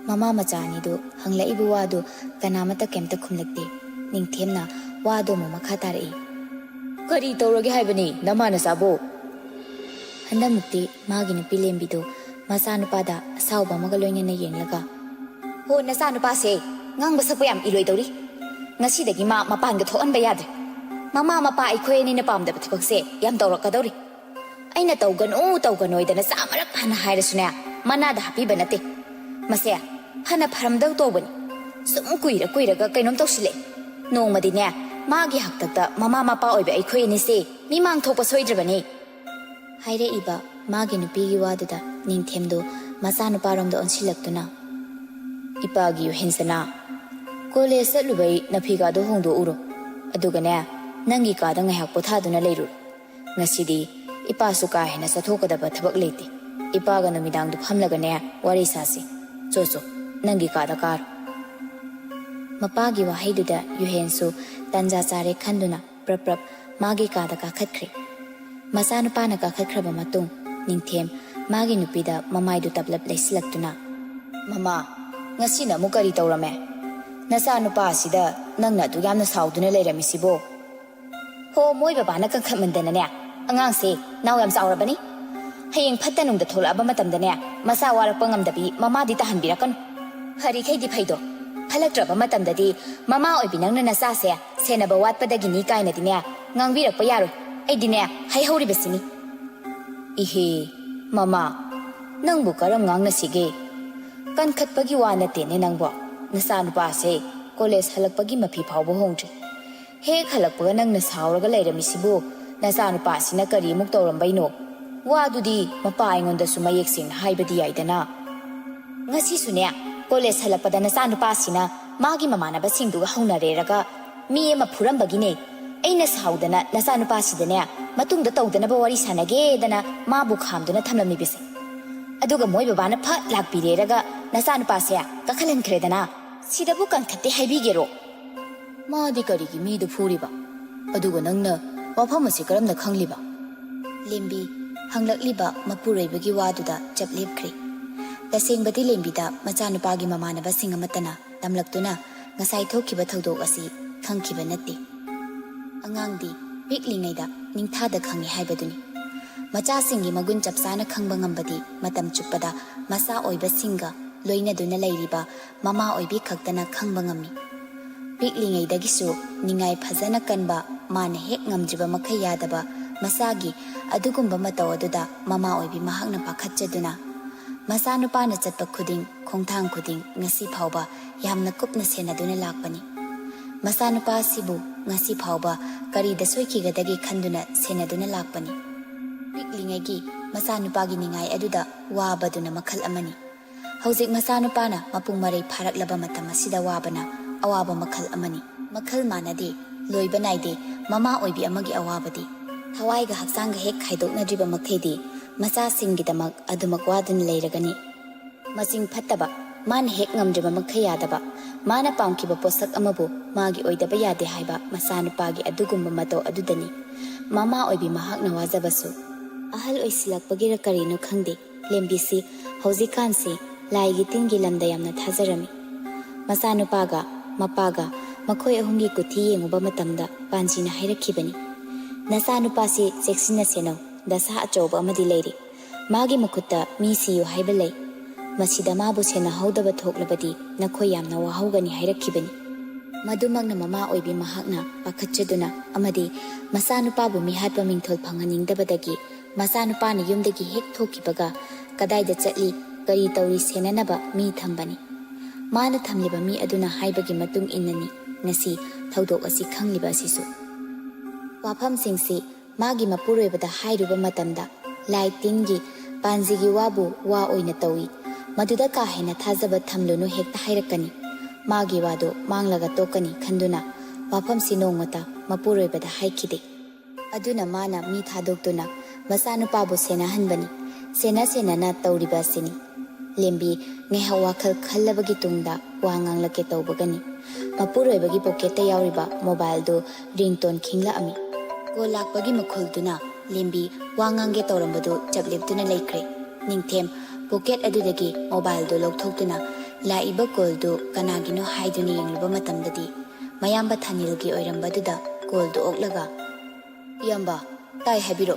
ꯃꯃꯥ ꯃꯆꯥ ꯑꯅꯤꯗꯨ ꯍꯪꯂꯛꯏꯕ ꯋꯥꯗꯨ ꯀꯅꯥꯃꯠꯇ ꯀꯩꯝꯇ ꯈꯨꯝꯂꯛꯇꯦ꯫ ꯅꯤꯡꯊꯦꯝꯅ ꯋꯥꯗꯨ ꯑꯃꯨꯛ ꯃꯈꯥ ꯇꯥꯔꯛꯏ꯫ "ꯀꯔꯤ ꯇꯧꯔꯒꯦ ꯍꯥꯏꯕꯅꯤ ꯅꯃꯥ ꯅꯆꯥꯕꯨ?" ꯍꯟꯗꯛꯃꯨꯛꯇꯤ ꯃꯥꯒꯤ ꯅꯨꯄꯤ ꯂꯦꯝꯕꯤꯗꯨ ꯃꯆꯥꯅꯨꯄꯥꯗ ꯑꯁꯥꯎꯕ ꯑꯃꯒ ꯂꯣꯏꯅꯅ ꯌꯦꯡꯂꯒ, "ꯍꯣ, ꯅꯆꯥꯅꯨꯄꯥꯁꯦ ꯉꯥꯡꯕ ꯁꯛꯄ ꯌꯥꯝ ꯏꯂꯣꯏ ꯇꯧꯔꯤ꯫ ꯉꯁꯤꯗꯒꯤ ꯃꯥ ꯃꯄꯥꯟꯒ ꯊꯣꯛꯍꯟꯕ ꯌꯥꯗ꯭ꯔꯦ꯫ ꯃꯃꯥ ꯃꯄꯥ ꯑꯩꯈꯣꯏ ꯑꯅꯤꯅ ꯄꯥꯝꯗꯕ ꯊꯕꯛꯁꯦ ꯌꯥꯝ ꯇꯧꯔꯛꯀꯗꯧꯔꯤ꯫ ꯑꯩꯅ ꯇꯧꯒꯅꯨ, ꯇꯧꯒꯅꯣꯏꯗꯅ ꯆꯥꯃꯔꯛ ꯍꯥꯟꯅ ꯍꯥꯏꯔꯁꯨꯅꯦ, ꯃꯅꯥꯗ ꯍꯥꯞꯄꯤꯕ ꯅꯠꯇꯦ꯫ ꯃꯁꯦ ꯐꯅ ꯐꯔꯝꯗꯧ ꯇꯧꯕꯅꯤ꯫ ꯁꯨꯝ ꯀꯨꯏꯔ ꯀꯨꯏꯔꯒ ꯀꯩꯅꯣꯝ ꯇꯧꯁꯤꯜꯂꯛꯑꯦ꯫ ꯅꯣꯡꯃꯗꯤꯅꯦ, ꯃꯥꯒꯤ ꯍꯥꯛꯇꯛꯇ ꯃꯃꯥ ꯃꯄꯥ ꯑꯣꯏꯕ ꯑꯩꯈꯣꯏ ꯑꯅꯤꯁꯦ ꯃꯤꯃꯥꯡ ꯊꯣꯛꯄ ꯁꯣꯏꯗ꯭ꯔꯕꯅꯤ꯫" ꯍꯥꯏꯔꯛꯏꯕ ꯃꯥꯒꯤ ꯅꯨꯄꯤꯒꯤ ꯋꯥꯗꯨꯗ ꯅꯤꯡꯊꯦꯝꯗꯨ ꯃꯆꯥꯅꯨꯄꯥꯔꯣꯝꯗ ꯑꯣꯟꯁꯤꯜꯂꯛꯇꯨꯅ, "ꯏꯄꯥꯒꯤ ꯌꯨꯍꯦꯟꯁꯅꯥ, ꯀꯣꯂꯦꯖ ꯆꯠꯂꯨꯕꯩ ꯅꯐꯤꯒꯥꯗꯣ ꯍꯣꯡꯗꯣꯛꯎꯔꯣ꯫ ꯑꯗꯨꯒꯅꯦ, ꯅꯪꯒꯤ ꯀꯥꯗ ꯉꯥꯏꯍꯥꯛ ꯄꯣꯊꯥꯗꯨꯅ ꯂꯩꯔꯨꯔꯣ꯫ ꯉꯁꯤꯗꯤ ꯏꯄꯥꯁꯨ ꯀꯥ ꯍꯦꯟꯅ ꯆꯠꯊꯣꯛꯀꯗꯕ ꯊꯕꯛ ꯂꯩꯇꯦ꯫ ꯏꯄꯥꯒ ꯅꯨꯃꯤꯗꯥꯡꯗꯨ ꯐꯝꯂꯒꯅꯦ ꯋꯥꯔꯤ ꯁꯥꯁꯤ꯫ ꯆꯣ ꯆꯣ, ꯅꯪꯒꯤ ꯀꯥꯗ ꯀꯥꯔꯣ꯫" ꯃꯄꯥꯒꯤ ꯋꯥꯍꯩꯗꯨꯗ ꯌꯨꯍꯦꯟꯁꯨ ꯇꯥꯟꯖꯥ ꯆꯥꯔꯦ ꯈꯟꯗꯨꯅ ꯄ꯭ꯔꯞ ꯄ꯭ꯔꯞ ꯃꯥꯒꯤ ꯀꯥꯗ ꯀꯥꯈꯠꯈ꯭ꯔꯦ꯫ ꯃꯆꯥꯅꯨꯄꯥꯅ ꯀꯥꯈꯠꯈ꯭ꯔꯕ ꯃꯇꯨꯡ, ꯅꯤꯡꯊꯦꯝ ꯃꯥꯒꯤ ꯅꯨꯄꯤꯗ ꯃꯃꯥꯏꯗꯨ ꯇꯞꯂꯞ ꯂꯩꯁꯤꯜꯂꯛꯇꯨꯅ, "ꯃꯃꯥ, ꯉꯁꯤꯅ ꯑꯃꯨꯛ ꯀꯔꯤ ꯇꯧꯔꯝꯃꯦ? ꯅꯆꯥꯅꯨꯄꯥ ꯑꯁꯤꯗ ꯅꯪꯅ ꯑꯗꯨꯛ ꯌꯥꯝꯅ ꯁꯥꯎꯗꯨꯅ ꯂꯩꯔꯝꯃꯤꯁꯤꯕꯣ?" "ꯍꯣ, ꯃꯣꯏ ꯕꯕꯥꯅ ꯀꯟꯈꯠꯃꯟꯗꯅꯅꯦ, ꯑꯉꯥꯡꯁꯦ ꯅꯥꯎ ꯌꯥꯝ ꯆꯥꯎꯔꯕꯅꯤ꯫ ꯍꯌꯦꯡ ꯐꯠꯇ ꯅꯨꯡꯗ ꯊꯣꯛꯂꯛꯑꯕ ꯃꯇꯝꯗꯅꯦ, ꯃꯆꯥ ꯋꯥꯔꯛꯄ ꯉꯝꯗꯕꯤ ꯃꯃꯥꯗꯤ ꯇꯥꯍꯟꯕꯤꯔꯛꯀꯅꯨ꯫ ꯐꯔꯤꯈꯩꯗꯤ ꯐꯩꯗꯣ, ꯐꯠꯂꯛꯇ꯭ꯔꯕ ꯃꯇꯝꯗꯗꯤ ꯃꯃꯥ ꯑꯣꯏꯕꯤ ꯅꯪꯅ ꯅꯆꯥꯁꯦ ꯁꯦꯟꯅꯕ ꯋꯥꯠꯄꯗꯒꯤꯅꯤ ꯀꯥꯏꯅꯗꯤꯅꯦ ꯉꯥꯡꯕꯤꯔꯛꯄ ꯌꯥꯔꯣꯏ꯫ ꯑꯩꯗꯤꯅꯦ ꯍꯥꯏꯍꯧꯔꯤꯕꯁꯤꯅꯤ꯫" "ꯏꯍꯦ, ꯃꯃꯥ, ꯅꯪꯕꯨ ꯀꯔꯝ ꯉꯥꯡꯅꯁꯤꯒꯦ? ꯀꯟꯈꯠꯄꯒꯤ ꯋꯥ ꯅꯠꯇꯦꯅꯦ ꯅꯪꯕꯣ꯫ ꯅꯆꯥꯅꯨꯄꯥꯁꯦ ꯀꯣꯂꯦꯖ ꯍꯜꯂꯛꯄꯒꯤ ꯃꯐꯤ ꯐꯥꯎꯕ ꯍꯣꯡꯗ꯭ꯔꯤ꯫ ꯍꯦꯛ ꯍꯜꯂꯛꯄꯒ ꯅꯪꯅ ꯁꯥꯎꯔꯒ ꯂꯩꯔꯝꯃꯤꯁꯤꯕꯨ ꯅꯆꯥꯅꯨꯄꯥꯁꯤꯅ ꯀꯔꯤꯃꯨꯛ ꯇꯧꯔꯝꯕꯩꯅꯣ?" ꯋꯥꯗꯨꯗꯤ ꯃꯄꯥ ꯑꯩꯉꯣꯟꯗꯁꯨ ꯃꯌꯦꯛ ꯁꯦꯡꯅ ꯍꯥꯏꯕꯗꯤ ꯌꯥꯏꯗꯅ꯫ ꯉꯁꯤꯁꯨꯅꯦ, ꯀꯣꯂꯦꯖ ꯍꯜꯂꯛꯄꯗ ꯅꯆꯥꯅꯨꯄꯥꯁꯤꯅ ꯃꯥꯒꯤ ꯃꯃꯥꯟꯅꯕꯁꯤꯡꯗꯨꯒ ꯍꯧꯅꯔꯦꯔꯒ ꯃꯤ ꯑꯃ ꯐꯨꯔꯝꯕꯒꯤꯅꯦ꯫ ꯑꯩꯅ ꯁꯥꯎꯗꯅ ꯅꯆꯥꯅꯨꯄꯥꯁꯤꯗꯅꯦ, ꯃꯇꯨꯡꯗ ꯇꯧꯗꯅꯕ ꯋꯥꯔꯤ ꯁꯥꯟꯅꯒꯦꯗꯅ ꯃꯥꯕꯨ ꯈꯥꯝꯗꯨꯅ ꯊꯝꯂꯝꯃꯤꯕꯁꯦ꯫ ꯑꯗꯨꯒ ꯃꯣꯏ ꯕꯕꯥꯅ ꯐꯠ ꯂꯥꯛꯄꯤꯔꯦꯔꯒ ꯅꯆꯥꯅꯨꯄꯥꯁꯦ ꯀꯥꯈꯠꯍꯟꯈ꯭ꯔꯦꯗꯅ꯫ ꯁꯤꯗꯕꯨ ꯀꯟꯈꯠꯇꯦ ꯍꯥꯏꯕꯤꯒꯦꯔꯣ? ꯃꯥꯗꯤ ꯀꯔꯤꯒꯤ ꯃꯤꯗꯨ ꯐꯨꯔꯤꯕ? ꯑꯗꯨꯒ ꯅꯪꯅ ꯋꯥꯐꯝ ꯑꯁꯤ ꯀꯔꯝꯅ ꯈꯪꯂꯤꯕ? ꯂꯦꯝꯕꯤ ꯍꯪꯂꯛꯂꯤꯕ ꯃꯄꯨꯔꯣꯏꯕꯒꯤ ꯋꯥꯗꯨꯗ ꯆꯞ ꯂꯦꯞꯈ꯭ꯔꯦ꯫ ꯇꯁꯦꯡꯕꯗꯤ ꯂꯦꯝꯕꯤꯗ ꯃꯆꯥꯅꯨꯄꯥꯒꯤ ꯃꯃꯥꯟꯅꯕꯁꯤꯡ ꯑꯃꯠꯇꯅ ꯇꯝꯂꯛꯇꯨꯅ ꯉꯁꯥꯏ ꯊꯣꯛꯈꯤꯕ ꯊꯧꯗꯣꯛ ꯑꯁꯤ ꯈꯪꯈꯤꯕ ꯅꯠꯇꯦ꯫ ꯑꯉꯥꯡꯗꯤ ꯄꯤꯛꯂꯤꯉꯩꯗ ꯅꯤꯡꯊꯥꯗ ꯈꯪꯉꯤ ꯍꯥꯏꯕꯗꯨꯅꯤ꯫ ꯃꯆꯥꯁꯤꯡꯒꯤ ꯃꯒꯨꯟ ꯆꯞ ꯆꯥꯅ ꯈꯪꯕ ꯉꯝꯕꯗꯤ ꯃꯇꯝ ꯆꯨꯞꯄꯗ ꯃꯆꯥ ꯑꯣꯏꯕꯁꯤꯡꯒ ꯂꯣꯏꯅꯗꯨꯅ ꯂꯩꯔꯤꯕ ꯃꯃꯥ ꯑꯣꯏꯕꯤ ꯈꯛꯇꯅ ꯈꯪꯕ ꯉꯝꯃꯤ꯫ ꯄꯤꯛꯂꯤꯉꯩꯗꯒꯤꯁꯨ ꯅꯤꯡꯉꯥꯏ ꯐꯖꯅ ꯀꯟꯕ, ꯃꯥꯅ ꯍꯦꯛ ꯉꯝꯗ꯭ꯔꯤꯕ ꯃꯈꯩ ꯌꯥꯗꯕ ꯃꯆꯥꯒꯤ ꯑꯗꯨꯒꯨꯝꯕ ꯃꯇꯧ ꯑꯗꯨꯗ ꯃꯃꯥ ꯑꯣꯏꯕꯤ ꯃꯍꯥꯛꯅ ꯄꯥꯈꯠꯆꯗꯨꯅ ꯃꯆꯥꯅꯨꯄꯥꯅ ꯆꯠꯄ ꯈꯨꯗꯤꯡ, ꯈꯣꯡꯊꯥꯡ ꯈꯨꯗꯤꯡ ꯉꯁꯤ ꯐꯥꯎꯕ ꯌꯥꯝꯅ ꯀꯨꯞꯅ ꯁꯦꯟꯅꯗꯨꯅ ꯂꯥꯛꯄꯅꯤ꯫ ꯃꯆꯥꯅꯨꯄꯥ ꯑꯁꯤꯕꯨ ꯉꯁꯤ ꯐꯥꯎꯕ ꯀꯔꯤꯗ ꯁꯣꯏꯈꯤꯒꯗꯒꯦ ꯈꯟꯗꯨꯅ ꯁꯦꯟꯅꯗꯨꯅ ꯂꯥꯛꯄꯅꯤ꯫ ꯄꯤꯛꯂꯤꯉꯩꯒꯤ ꯃꯆꯥꯅꯨꯄꯥꯒꯤ ꯅꯤꯡꯉꯥꯏ ꯑꯗꯨꯗ ꯋꯥꯕꯗꯨꯅ ꯃꯈꯜ ꯑꯃꯅꯤ꯫ ꯍꯧꯖꯤꯛ ꯃꯆꯥꯅꯨꯄꯥꯅ ꯃꯄꯨꯡ ꯃꯔꯩ ꯐꯥꯔꯛꯂꯕ ꯃꯇꯝ ꯑꯁꯤꯗ ꯋꯥꯕꯅ ꯑꯋꯥꯕ ꯃꯈꯜ ꯑꯃꯅꯤ꯫ ꯃꯈꯜ ꯃꯥꯟꯅꯗꯦ, ꯂꯣꯏꯕ ꯅꯥꯏꯗꯦ꯫ ꯃꯃꯥ ꯑꯣꯏꯕꯤ ꯑꯃꯒꯤ ꯑꯋꯥꯕꯗꯤ ꯊꯋꯥꯏꯒ ꯍꯛꯆꯥꯡꯒ ꯍꯦꯛ ꯈꯥꯏꯗꯣꯛꯅꯗ꯭ꯔꯤꯕ ꯃꯈꯩꯗꯤ ꯃꯆꯥꯁꯤꯡꯒꯤꯗꯃꯛ ꯑꯗꯨꯃꯛ ꯋꯥꯗꯨꯅ ꯂꯩꯔꯒꯅꯤ꯫ ꯃꯆꯤꯡ ꯐꯠꯇꯕ, ꯃꯥꯅ ꯍꯦꯛ ꯉꯝꯗ꯭ꯔꯤꯕ ꯃꯈꯩ ꯌꯥꯗꯕ, ꯃꯥꯅ ꯄꯥꯝꯈꯤꯕ ꯄꯣꯠꯁꯛ ꯑꯃꯕꯨ ꯃꯥꯒꯤ ꯑꯣꯏꯗꯕ ꯌꯥꯗꯦ ꯍꯥꯏꯕ ꯃꯆꯥꯅꯨꯄꯥꯒꯤ ꯑꯗꯨꯒꯨꯝꯕ ꯃꯇꯧ ꯑꯗꯨꯗꯅꯤ ꯃꯃꯥ ꯑꯣꯏꯕꯤ ꯃꯍꯥꯛꯅ ꯋꯥꯖꯕꯁꯨ꯫ ꯑꯍꯜ ꯑꯣꯏꯁꯤꯜꯂꯛꯄꯒꯤꯔ ꯀꯔꯤꯅꯣ ꯈꯪꯗꯦ, ꯂꯦꯝꯕꯤꯁꯤ ꯍꯧꯖꯤꯛꯀꯥꯟꯁꯤ ꯂꯥꯏꯒꯤ ꯇꯤꯟꯒꯤ ꯂꯝꯗ ꯌꯥꯝꯅ ꯊꯥꯖꯔꯝꯃꯤ꯫ ꯃꯆꯥꯅꯨꯄꯥꯒ ꯃꯄꯥꯒ ꯃꯈꯣꯏ ꯑꯍꯨꯝꯒꯤ ꯀꯨꯊꯤ ꯌꯦꯡꯉꯨꯕ ꯃꯇꯝꯗ ꯄꯥꯟꯖꯤꯅ ꯍꯥꯏꯔꯛꯈꯤꯕꯅꯤ, "ꯅꯆꯥꯅꯨꯄꯥꯁꯤ ꯆꯦꯛꯁꯤꯟꯅ ꯁꯦꯟꯅꯧ, ꯗꯁꯥ ꯑꯆꯧꯕ ꯑꯃꯗꯤ ꯂꯩꯔꯤ꯫ ꯃꯥꯒꯤ ꯃꯈꯨꯠꯇ ꯃꯤ ꯁꯤꯌꯨ ꯍꯥꯏꯕ ꯂꯩ꯫ ꯃꯁꯤꯗ ꯃꯥꯕꯨ ꯁꯦꯟꯅꯍꯧꯗꯕ ꯊꯣꯛꯂꯕꯗꯤ ꯅꯈꯣꯏ ꯌꯥꯝꯅ ꯋꯥꯍꯧꯒꯅꯤ" ꯍꯥꯏꯔꯛꯈꯤꯕꯅꯤ꯫ ꯃꯗꯨꯃꯛꯅ ꯃꯃꯥ ꯑꯣꯏꯕꯤ ꯃꯍꯥꯛꯅ ꯄꯥꯈꯠꯆꯗꯨꯅ ꯑꯃꯗꯤ ꯃꯆꯥꯅꯨꯄꯥꯕꯨ ꯃꯤꯍꯥꯠꯄ ꯃꯤꯡꯊꯣꯜ ꯐꯪꯍꯟꯅꯤꯡꯗꯕꯗꯒꯤ ꯃꯆꯥꯅꯨꯄꯥꯅ ꯌꯨꯝꯗꯒꯤ ꯍꯦꯛ ꯊꯣꯛꯈꯤꯕꯒ ꯀꯗꯥꯏꯗ ꯆꯠꯂꯤ, ꯀꯔꯤ ꯇꯧꯔꯤ ꯁꯦꯟꯅꯅꯕ ꯃꯤ ꯊꯝꯕꯅꯤ꯫ ꯃꯥꯅ ꯊꯝꯂꯤꯕ ꯃꯤ ꯑꯗꯨꯅ ꯍꯥꯏꯕꯒꯤ ꯃꯇꯨꯡ ꯏꯟꯅꯅꯤ ꯉꯁꯤ ꯊꯧꯗꯣꯛ ꯑꯁꯤ ꯈꯪꯂꯤꯕ ꯑꯁꯤꯁꯨ꯫ ꯋꯥꯐꯝꯁꯤꯡꯁꯤ ꯃꯥꯒꯤ ꯃꯄꯨꯔꯣꯏꯕꯗ ꯍꯥꯏꯔꯨꯕ ꯃꯇꯝꯗ ꯂꯥꯏ ꯇꯤꯟꯒꯤ, ꯄꯥꯟꯖꯤꯒꯤ ꯋꯥꯕꯨ ꯋꯥ ꯑꯣꯏꯅ ꯇꯧꯏ꯫ ꯃꯗꯨꯗ ꯀꯥ ꯍꯦꯟꯅ ꯊꯥꯖꯕ ꯊꯝꯂꯨꯅꯨ, ꯍꯦꯛꯇ ꯍꯥꯏꯔꯛꯀꯅꯤ꯫ ꯃꯥꯒꯤ ꯋꯥꯗꯨ ꯃꯥꯡꯂꯒ ꯇꯣꯛꯀꯅꯤ ꯈꯟꯗꯨꯅ ꯋꯥꯐꯝꯁꯤ ꯅꯣꯡꯃꯇ ꯃꯄꯨꯔꯣꯏꯕꯗ ꯍꯥꯏꯈꯤꯗꯦ꯫ ꯑꯗꯨꯅ ꯃꯥꯅ ꯃꯤ ꯊꯥꯗꯣꯛꯇꯨꯅ ꯃꯆꯥꯅꯨꯄꯥꯕꯨ ꯁꯦꯟꯅꯍꯟꯕꯅꯤ꯫ ꯁꯦꯟꯅ ꯁꯦꯟꯅꯅ ꯇꯧꯔꯤꯕ ꯑꯁꯤꯅꯤ꯫ ꯂꯦꯝꯕꯤ ꯉꯥꯏꯍꯥꯛ ꯋꯥꯈꯜ ꯈꯜꯂꯕꯒꯤ ꯇꯨꯡꯗ ꯋꯥ ꯉꯥꯡꯂꯛꯀꯦ ꯇꯧꯕꯒꯅꯤ꯫ ꯃꯄꯨꯔꯣꯏꯕꯒꯤ ꯄꯣꯀꯦꯠꯇ ꯌꯥꯎꯔꯤꯕ ꯃꯣꯕꯥꯏꯜꯗꯨ ꯔꯤꯡꯇꯣꯟ ꯈꯤꯡꯂꯛꯑꯝꯃꯤ꯫ ꯀꯣꯜ ꯂꯥꯛꯄꯒꯤ ꯃꯈꯣꯜꯗꯨꯅ ꯂꯦꯝꯕꯤ ꯋꯥ ꯉꯥꯡꯒꯦ ꯇꯧꯔꯝꯕꯗꯨ ꯆꯞ ꯂꯦꯞꯇꯨꯅ ꯂꯩꯈ꯭ꯔꯦ꯫ ꯅꯤꯡꯊꯦꯝ ꯄꯣꯀꯦꯠ ꯑꯗꯨꯗꯒꯤ ꯃꯣꯕꯥꯏꯜꯗꯨ ꯂꯧꯊꯣꯛꯇꯨꯅ ꯂꯥꯛꯏꯕ ꯀꯣꯜꯗꯨ ꯀꯅꯥꯒꯤꯅꯣ ꯍꯥꯏꯗꯨꯅ ꯌꯦꯡꯂꯨꯕ ꯃꯇꯝꯗꯗꯤ ꯃꯌꯥꯝꯕ ꯊꯥꯅꯤꯜꯒꯤ ꯑꯣꯏꯔꯝꯕꯗꯨꯗ ꯀꯣꯜꯗꯨ ꯑꯣꯛꯂꯒ, "ꯏꯌꯥꯝꯕ, ꯇꯥꯏ, ꯍꯥꯏꯕꯤꯔꯣ꯫"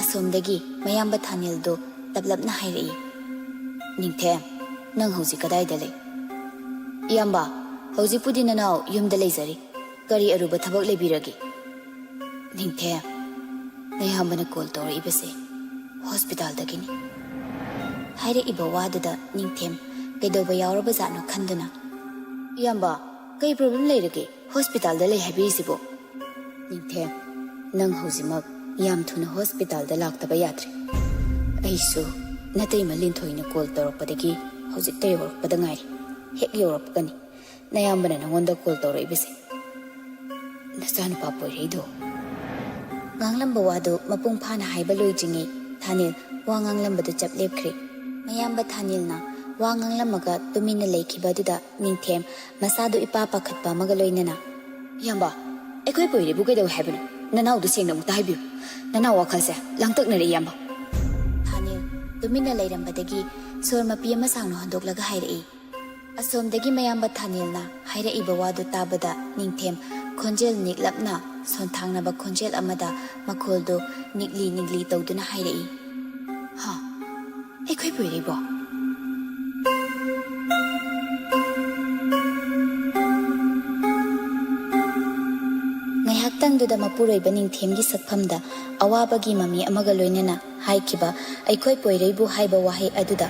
ꯑꯁꯣꯝꯗꯒꯤ ꯃꯌꯥꯝꯕ ꯊꯥꯅꯤꯜꯗꯨ ꯇꯞꯂꯞꯅ ꯍꯥꯏꯔꯛꯏ, "ꯅꯤꯡꯊꯦꯝ, ꯅꯪ ꯍꯧꯖꯤꯛ ꯀꯗꯥꯏꯗ ꯂꯩ?" "ꯏꯌꯥꯝꯕ, ꯍꯧꯖꯤꯛꯄꯨꯗꯤ ꯅꯅꯥꯎ ꯌꯨꯝꯗ ꯂꯩꯖꯔꯤ꯫ ꯀꯔꯤ ꯑꯔꯨꯕ ꯊꯕꯛ ꯂꯩꯕꯤꯔꯒꯦ?" "ꯅꯤꯡꯊꯦꯝ, ꯅꯌꯥꯝꯕꯅ ꯀꯣꯜ ꯇꯧꯔꯛꯏꯕꯁꯦ ꯍꯣꯁꯄꯤꯇꯥꯜꯗꯒꯤꯅꯤ꯫" ꯍꯥꯏꯔꯛꯏꯕ ꯋꯥꯗꯨꯗ ꯅꯤꯡꯊꯦꯝ ꯀꯩꯗꯧꯕ ꯌꯥꯎꯔꯕꯖꯥꯠꯅꯣ ꯈꯟꯗꯨꯅ, "ꯏꯌꯥꯝꯕ, ꯀꯩ ꯄ꯭ꯔꯣꯕ꯭ꯂꯦꯝ ꯂꯩꯔꯒꯦ? ꯍꯣꯁꯄꯤꯇꯥꯜꯗ ꯂꯩ ꯍꯥꯏꯕꯤꯔꯤꯁꯤꯕꯣ?" "ꯅꯤꯡꯊꯦꯝ, ꯅꯪ ꯍꯧꯖꯤꯛꯃꯛ ꯌꯥꯝ ꯊꯨꯅ ꯍꯣꯁꯄꯤꯇꯥꯜꯗ ꯂꯥꯛꯇꯕ ꯌꯥꯗ꯭ꯔꯦ꯫ ꯑꯩꯁꯨ ꯅꯇꯩꯃ ꯂꯤꯟꯊꯣꯏꯅ ꯀꯣꯜ ꯇꯧꯔꯛꯄꯗꯒꯤ ꯍꯧꯖꯤꯛꯇ ꯌꯧꯔꯛꯄꯗ ꯉꯥꯏꯔꯤ꯫ ꯍꯦꯛ ꯌꯧꯔꯛꯄꯒꯅꯤ ꯅꯌꯥꯝꯕꯅ ꯅꯉꯣꯟꯗ ꯀꯣꯜ ꯇꯧꯔꯛꯏꯕꯁꯦ꯫ ꯅꯆꯥꯅꯨꯄꯥ ꯄꯣꯏꯔꯩꯗꯣ꯫" ꯉꯥꯡꯂꯝꯕ ꯋꯥꯗꯨ ꯃꯄꯨꯡ ꯐꯥꯅ ꯍꯥꯏꯕ ꯂꯣꯏꯗ꯭ꯔꯤꯉꯩ ꯊꯥꯅꯤꯜ ꯋꯥ ꯉꯥꯡꯂꯝꯕꯗꯨ ꯆꯞ ꯂꯦꯞꯈ꯭ꯔꯦ꯫ ꯃꯌꯥꯝꯕ ꯊꯥꯅꯤꯜꯅ ꯋꯥ ꯉꯥꯡꯂꯝꯃꯒ ꯇꯨꯃꯤꯟꯅ ꯂꯩꯈꯤꯕ ꯑꯗꯨꯗ ꯅꯤꯡꯊꯦꯝ ꯃꯁꯥꯗꯨ ꯏꯄꯥ ꯄꯥꯈꯠꯄ ꯑꯃꯒ ꯂꯣꯏꯅꯅ, "ꯏꯌꯥꯝꯕ, ꯑꯩꯈꯣꯏ ꯄꯣꯏꯔꯩꯕꯨ ꯀꯩꯗꯧꯏ ꯍꯥꯏꯕꯅꯣ? ꯅꯅꯥꯎꯗꯨ ꯁꯦꯡꯅ ꯑꯃꯨꯛꯇ ꯍꯥꯏꯕꯤꯌꯨ꯫ ꯅꯅꯥꯎ ꯋꯥꯈꯜꯁꯦ ꯂꯥꯡꯇꯛꯅꯔꯦ, ꯏꯌꯥꯝꯕ꯫" ꯊꯥꯅꯤꯜ ꯇꯨꯃꯤꯟꯅ ꯂꯩꯔꯝꯕꯗꯒꯤ ꯁꯣꯔ ꯃꯄꯤ ꯑꯃ ꯁꯥꯡꯅ ꯍꯣꯟꯗꯣꯛꯂꯒ ꯍꯥꯏꯔꯛꯏ꯫ ꯑꯁꯣꯝꯗꯒꯤ ꯃꯌꯥꯝꯕ ꯊꯥꯅꯤꯜꯅ ꯍꯥꯏꯔꯛꯏꯕ ꯋꯥꯗꯨ ꯇꯥꯕꯗ ꯅꯤꯡꯊꯦꯝ ꯈꯣꯟꯖꯦꯜ ꯅꯤꯛꯂꯞꯅ ꯁꯣꯟꯊꯥꯡꯅꯕ ꯈꯣꯟꯖꯦꯜ ꯑꯃꯗ ꯃꯈꯣꯜꯗꯨ ꯅꯤꯛꯂꯤ ꯅꯤꯛꯂꯤ ꯇꯧꯗꯨꯅ ꯍꯥꯏꯔꯛꯏ, "ꯍꯥ, ꯑꯩꯈꯣꯏ ꯄꯣꯏꯔꯩꯕꯣ?" ꯉꯥꯏꯍꯥꯛꯇꯪꯗꯨꯗ ꯃꯄꯨꯔꯣꯏꯕ ꯅꯤꯡꯊꯦꯝꯒꯤ ꯁꯛꯐꯝꯗ ꯑꯋꯥꯕꯒꯤ ꯃꯃꯤ ꯑꯃꯒ ꯂꯣꯏꯅꯅ ꯍꯥꯏꯈꯤꯕ "ꯑꯩꯈꯣꯏ ꯄꯣꯏꯔꯩꯕꯨ" ꯍꯥꯏꯕ ꯋꯥꯍꯩ ꯑꯗꯨꯗ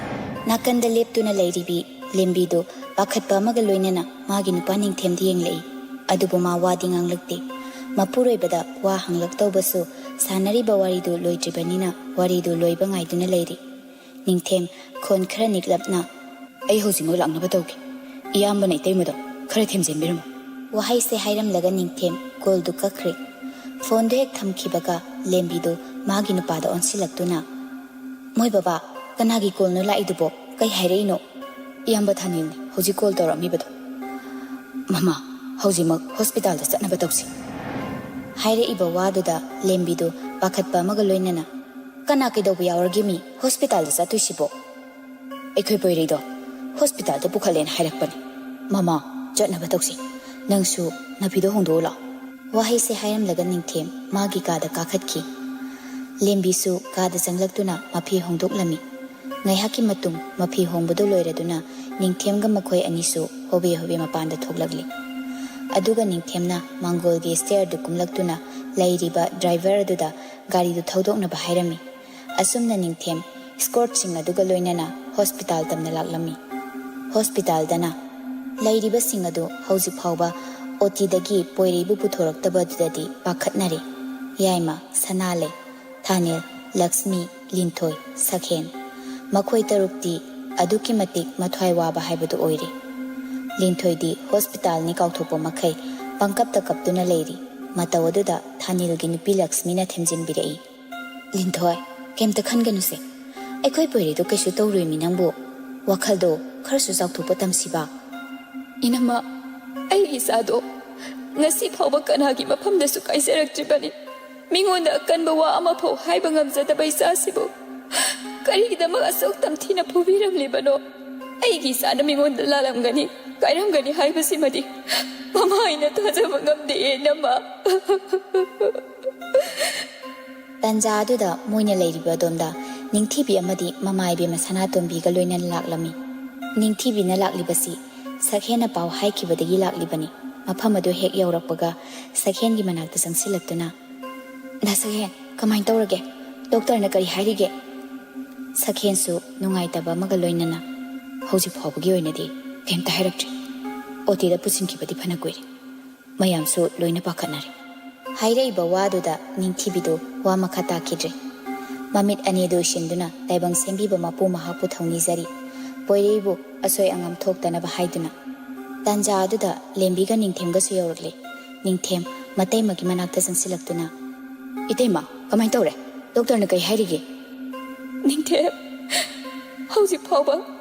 ꯅꯥꯀꯟꯗ ꯂꯦꯞꯇꯨꯅ ꯂꯩꯔꯤꯕꯤ ꯂꯦꯝꯕꯤꯗꯨ ꯄꯥꯈꯠꯄ ꯑꯃꯒ ꯂꯣꯏꯅꯅ ꯃꯥꯒꯤ ꯅꯨꯄꯥ ꯅꯤꯡꯊꯦꯝꯗ ꯌꯦꯡꯂꯛꯏ꯫ ꯑꯗꯨꯕꯨ ꯃꯥ ꯋꯥꯗꯤ ꯉꯥꯡꯂꯛꯇꯦ꯫ ꯃꯄꯨꯔꯣꯏꯕꯗ ꯋꯥ ꯍꯪꯂꯛꯇꯧꯕꯁꯨ ꯁꯥꯟꯅꯔꯤꯕ ꯋꯥꯔꯤꯗꯨ ꯂꯣꯏꯗ꯭ꯔꯤꯕꯅꯤꯅ ꯋꯥꯔꯤꯗꯨ ꯂꯣꯏꯕ ꯉꯥꯏꯗꯨꯅ ꯂꯩꯔꯤ꯫ ꯅꯤꯡꯊꯦꯝ ꯈꯣꯟ ꯈꯔ ꯅꯤꯛꯂꯞꯅ, "ꯑꯩ ꯍꯧꯖꯤꯛꯃꯛ ꯂꯥꯛꯅꯕ ꯇꯧꯒꯦ꯫ ꯏꯌꯥꯝꯕꯅ ꯏꯇꯩꯃꯗꯣ ꯈꯔ ꯊꯦꯝꯖꯤꯟꯕꯤꯔꯝꯃꯨ"꯫ ꯋꯥꯍꯩꯁꯦ ꯍꯥꯏꯔꯝꯂꯒ ꯅꯤꯡꯊꯦꯝ ꯀꯣꯜꯗꯨ ꯀꯛꯈ꯭ꯔꯦ꯫ ꯐꯣꯟꯗꯨ ꯍꯦꯛ ꯊꯝꯈꯤꯕꯒ ꯂꯦꯝꯕꯤꯗꯨ ꯃꯥꯒꯤ ꯅꯨꯄꯥꯗ ꯑꯣꯟꯁꯤꯜꯂꯛꯇꯨꯅ, "ꯃꯣꯏ ꯕꯕꯥ, ꯀꯅꯥꯒꯤ ꯀꯣꯜꯅꯣ ꯂꯥꯛꯏꯗꯨꯕꯣ? ꯀꯩ ꯍꯥꯏꯔꯛꯏꯅꯣ?" "ꯏꯌꯥꯝꯕ ꯊꯥꯅꯤꯜꯅꯤ ꯍꯧꯖꯤꯛ ꯀꯣꯜ ꯇꯧꯔꯛꯑꯝꯃꯤꯕꯗꯣ꯫ ꯃꯃꯥ, ꯍꯧꯖꯤꯛꯃꯛ ꯍꯣꯁꯄꯤꯇꯥꯜꯗ ꯆꯠꯅꯕ ꯇꯧꯁꯤ"꯫ ꯍꯥꯏꯔꯛꯏꯕ ꯋꯥꯗꯨꯗ ꯂꯦꯝꯕꯤꯗꯨ ꯄꯥꯈꯠꯄ ꯑꯃꯒ ꯂꯣꯏꯅꯅ, "ꯀꯅꯥ ꯀꯩꯗꯧꯕ ꯌꯥꯎꯔꯒꯦ ꯃꯤ ꯍꯣꯁꯄꯤꯇꯥꯜꯗ ꯆꯠꯇꯣꯏꯁꯤꯕꯣ?" "ꯑꯩꯈꯣꯏ ꯄꯣꯏꯔꯩꯗꯣ ꯍꯣꯁꯄꯤꯇꯥꯜꯗ ꯄꯨꯈꯠꯂꯦꯅ ꯍꯥꯏꯔꯛꯄꯅꯦ꯫ ꯃꯃꯥ, ꯆꯠꯅꯕ ꯇꯧꯁꯤ꯫ ꯅꯪꯁꯨ ꯅꯐꯤꯗꯣ ꯍꯣꯡꯗꯣꯛꯎ ꯂꯥꯛꯑꯣ"꯫ ꯋꯥꯍꯩꯁꯦ ꯍꯥꯏꯔꯝꯂꯒ ꯅꯤꯡꯊꯦꯝ ꯃꯥꯒꯤ ꯀꯥꯗ ꯀꯥꯈꯠꯈꯤ꯫ ꯂꯦꯝꯕꯤꯁꯨ ꯀꯥꯗ ꯆꯪꯂꯛꯇꯨꯅ ꯃꯐꯤ ꯍꯣꯡꯗꯣꯛꯂꯝꯃꯤ꯫ ꯉꯥꯏꯍꯥꯛꯀꯤ ꯃꯇꯨꯡ ꯃꯐꯤ ꯍꯣꯡꯕꯗꯨ ꯂꯣꯏꯔꯗꯨꯅ ꯅꯤꯡꯊꯦꯝꯒ ꯃꯈꯣꯏ ꯑꯅꯤꯁꯨ ꯍꯣꯕꯦ ꯍꯣꯕꯦ ꯃꯄꯥꯟꯗ ꯊꯣꯛꯂꯛꯂꯤ꯫ ꯑꯗꯨꯒ ꯅꯤꯡꯊꯦꯝꯅ ꯃꯥꯡꯒꯣꯜꯒꯤ ꯁ꯭ꯇꯦꯌꯔꯗꯨ ꯀꯨꯝꯂꯛꯇꯨꯅ ꯂꯩꯔꯤꯕ ꯗ꯭ꯔꯥꯏꯚꯔ ꯑꯗꯨꯗ ꯒꯥꯔꯤꯗꯨ ꯊꯧꯗꯣꯛꯅꯕ ꯍꯥꯏꯔꯝꯃꯤ꯫ ꯑꯁꯨꯝꯅ ꯅꯤꯡꯊꯦꯝ ꯁ꯭ꯀꯣꯔꯠꯁꯤꯡ ꯑꯗꯨꯒ ꯂꯣꯏꯅꯅ ꯍꯣꯁꯄꯤꯇꯥꯜ ꯇꯝꯅ ꯂꯥꯛꯂꯝꯃꯤ꯫ ꯍꯣꯁꯄꯤꯇꯥꯜꯗꯅ ꯂꯩꯔꯤꯕꯁꯤꯡ ꯑꯗꯨ ꯍꯧꯖꯤꯛ ꯐꯥꯎꯕ ꯑꯣꯇꯤꯗꯒꯤ ꯄꯣꯏꯔꯩꯕꯨ ꯄꯨꯊꯣꯔꯛꯇꯕꯗꯨꯗꯗꯤ ꯄꯥꯈꯠꯅꯔꯤ꯫ ꯌꯥꯏꯃ, ꯁꯅꯥꯂꯩ, ꯊꯥꯅꯤꯜ, ꯂꯛꯁꯃꯤ, ꯂꯤꯟꯊꯣꯏ, ꯁꯈꯦꯟ, ꯃꯈꯣꯏ ꯇꯔꯨꯛꯇꯤ ꯑꯗꯨꯛꯀꯤ ꯃꯇꯤꯛ ꯃꯊ꯭ꯋꯥꯏ ꯋꯥꯕ ꯍꯥꯏꯕꯗꯨ ꯑꯣꯏꯔꯦ꯫ ꯂꯤꯟꯊꯣꯏꯗꯤ ꯍꯣꯁꯄꯤꯇꯥꯜꯅꯤ ꯀꯥꯎꯊꯣꯛꯄ ꯃꯈꯩ ꯄꯪꯀꯞꯇ ꯀꯞꯇꯨꯅ ꯂꯩꯔꯤ꯫ ꯃꯇꯧ ꯑꯗꯨꯗ ꯊꯥꯅꯤꯜꯒꯤ ꯅꯨꯄꯤ ꯂꯛꯁꯃꯤꯅ ꯊꯦꯝꯖꯤꯟꯕꯤꯔꯛꯏ꯫ "ꯂꯤꯟꯊꯣꯏ, ꯀꯩꯝꯇ ꯈꯟꯒꯅꯨꯁꯦ꯫ ꯑꯩꯈꯣꯏ ꯄꯣꯏꯔꯩꯗꯣ ꯀꯩꯁꯨ ꯇꯧꯔꯣꯏꯃꯤ ꯅꯪꯕꯨ꯫ ꯋꯥꯈꯜꯗꯣ ꯈꯔꯁꯨ ꯆꯥꯎꯊꯣꯛꯄ ꯇꯝꯁꯤꯕ"꯫ "ꯏꯅꯝꯃ, ꯑꯩꯒꯤ ꯏꯆꯥꯗꯣ ꯉꯁꯤ ꯐꯥꯎꯕ ꯀꯅꯥꯒꯤ ꯃꯐꯝꯗꯁꯨ ꯀꯥꯏꯖꯔꯛꯇ꯭ꯔꯤꯕꯅꯤ꯫ ꯃꯤꯉꯣꯟꯗ ꯑꯀꯟꯕ ꯋꯥ ꯑꯃꯐꯥꯎ ꯍꯥꯏꯕ ꯉꯝꯖꯗꯕ ꯏꯆꯥꯁꯤꯕꯨ ꯀꯔꯤꯒꯤꯗꯃꯛ ꯑꯁꯨꯛ ꯇꯝꯊꯤꯅ ꯐꯨꯕꯤꯔꯝꯂꯤꯕꯅꯣ? ꯑꯩꯒꯤ ꯏꯆꯥꯅ ꯃꯤꯉꯣꯟꯗ ꯂꯥꯜꯂꯝꯒꯅꯤ, ꯀꯥꯏꯔꯝꯒꯅꯤ ꯍꯥꯏꯕꯁꯤꯃꯗꯤ ꯃꯃꯥ ꯑꯩꯅ ꯊꯥꯖꯕ ꯉꯝꯗꯦ, ꯏꯅꯝꯃ"꯫ ꯇꯟꯖꯥ ꯑꯗꯨꯗ ꯃꯣꯏꯅ ꯂꯩꯔꯤꯕ ꯑꯗꯣꯝꯗ ꯅꯤꯡꯊꯤꯕꯤ ꯑꯃꯗꯤ ꯃꯃꯥ ꯏꯕꯦꯝꯃ ꯁꯅꯥꯇꯣꯝꯕꯤꯒ ꯂꯣꯏꯅꯅ ꯂꯥꯛꯂꯝꯃꯤ꯫ ꯅꯤꯡꯊꯤꯕꯤꯅ ꯂꯥꯛꯂꯤꯕꯁꯤ ꯁꯛꯍꯦꯟꯅ ꯄꯥꯎ ꯍꯥꯏꯈꯤꯕꯗꯒꯤ ꯂꯥꯛꯂꯤꯕꯅꯤ꯫ ꯃꯐꯝ ꯑꯗꯨ ꯍꯦꯛ ꯌꯧꯔꯛꯄꯒ ꯁꯛꯍꯦꯟꯒꯤ ꯃꯅꯥꯛꯇ ꯆꯪꯁꯤꯜꯂꯛꯇꯨꯅ, "ꯅ ꯁꯛꯍꯦꯟ, ꯀꯃꯥꯏꯅ ꯇꯧꯔꯒꯦ? ꯗꯣꯛꯇꯔꯅ ꯀꯔꯤ ꯍꯥꯏꯔꯤꯒꯦ?" ꯁꯛꯍꯦꯟꯁꯨ ꯅꯨꯡꯉꯥꯏꯇꯕ ꯑꯃꯒ ꯂꯣꯏꯅꯅ, "ꯍꯧꯖꯤꯛ ꯐꯥꯎꯕꯒꯤ ꯑꯣꯏꯅꯗꯤ ꯀꯩꯝꯇ ꯍꯥꯏꯔꯛꯇ꯭ꯔꯤ꯫ ꯑꯣꯇꯤꯗ ꯄꯨꯁꯤꯟꯈꯤꯕꯗꯤ ꯐꯅ ꯀꯨꯏꯔꯦ꯫ ꯃꯌꯥꯝꯁꯨ ꯂꯣꯏꯅ ꯄꯥꯈꯠꯅꯔꯦ"꯫ ꯍꯥꯏꯔꯛꯏꯕ ꯋꯥꯗꯨꯗ ꯅꯤꯡꯊꯤꯕꯤꯗꯨ ꯋꯥ ꯃꯈꯥ ꯇꯥꯈꯤꯗ꯭ꯔꯦ꯫ ꯃꯃꯤꯠ ꯑꯅꯤꯗꯨ ꯎꯏꯁꯤꯟꯗꯨꯅ ꯇꯥꯏꯕꯪ ꯁꯦꯝꯕꯤꯕ ꯃꯄꯨ ꯃꯍꯥꯛꯄꯨ ꯊꯧꯅꯤꯖꯔꯤ꯫ ꯄꯣꯏꯔꯩꯕꯨ ꯑꯁꯣꯏ ꯑꯉꯥꯝ ꯊꯣꯛꯇꯅꯕ ꯍꯥꯏꯗꯨꯅ꯫ ꯇꯥꯟꯖꯥ ꯑꯗꯨꯗ ꯂꯦꯝꯕꯤꯒ ꯅꯤꯡꯊꯦꯝꯒꯁꯨ ꯌꯧꯔꯛꯂꯦ꯫ ꯅꯤꯡꯊꯦꯝ ꯃꯇꯩꯃꯒꯤ ꯃꯅꯥꯛꯇ ꯆꯪꯁꯤꯜꯂꯛꯇꯨꯅ, "ꯏꯇꯩꯃ, ꯀꯃꯥꯏꯅ ꯇꯧꯔꯦ? ꯗꯣꯛꯇꯔꯅ ꯀꯩ ꯍꯥꯏꯔꯤꯒꯦ?" "ꯅꯤꯡꯊꯦꯝ, ꯍꯧꯖꯤꯛ ꯐꯥꯎꯕ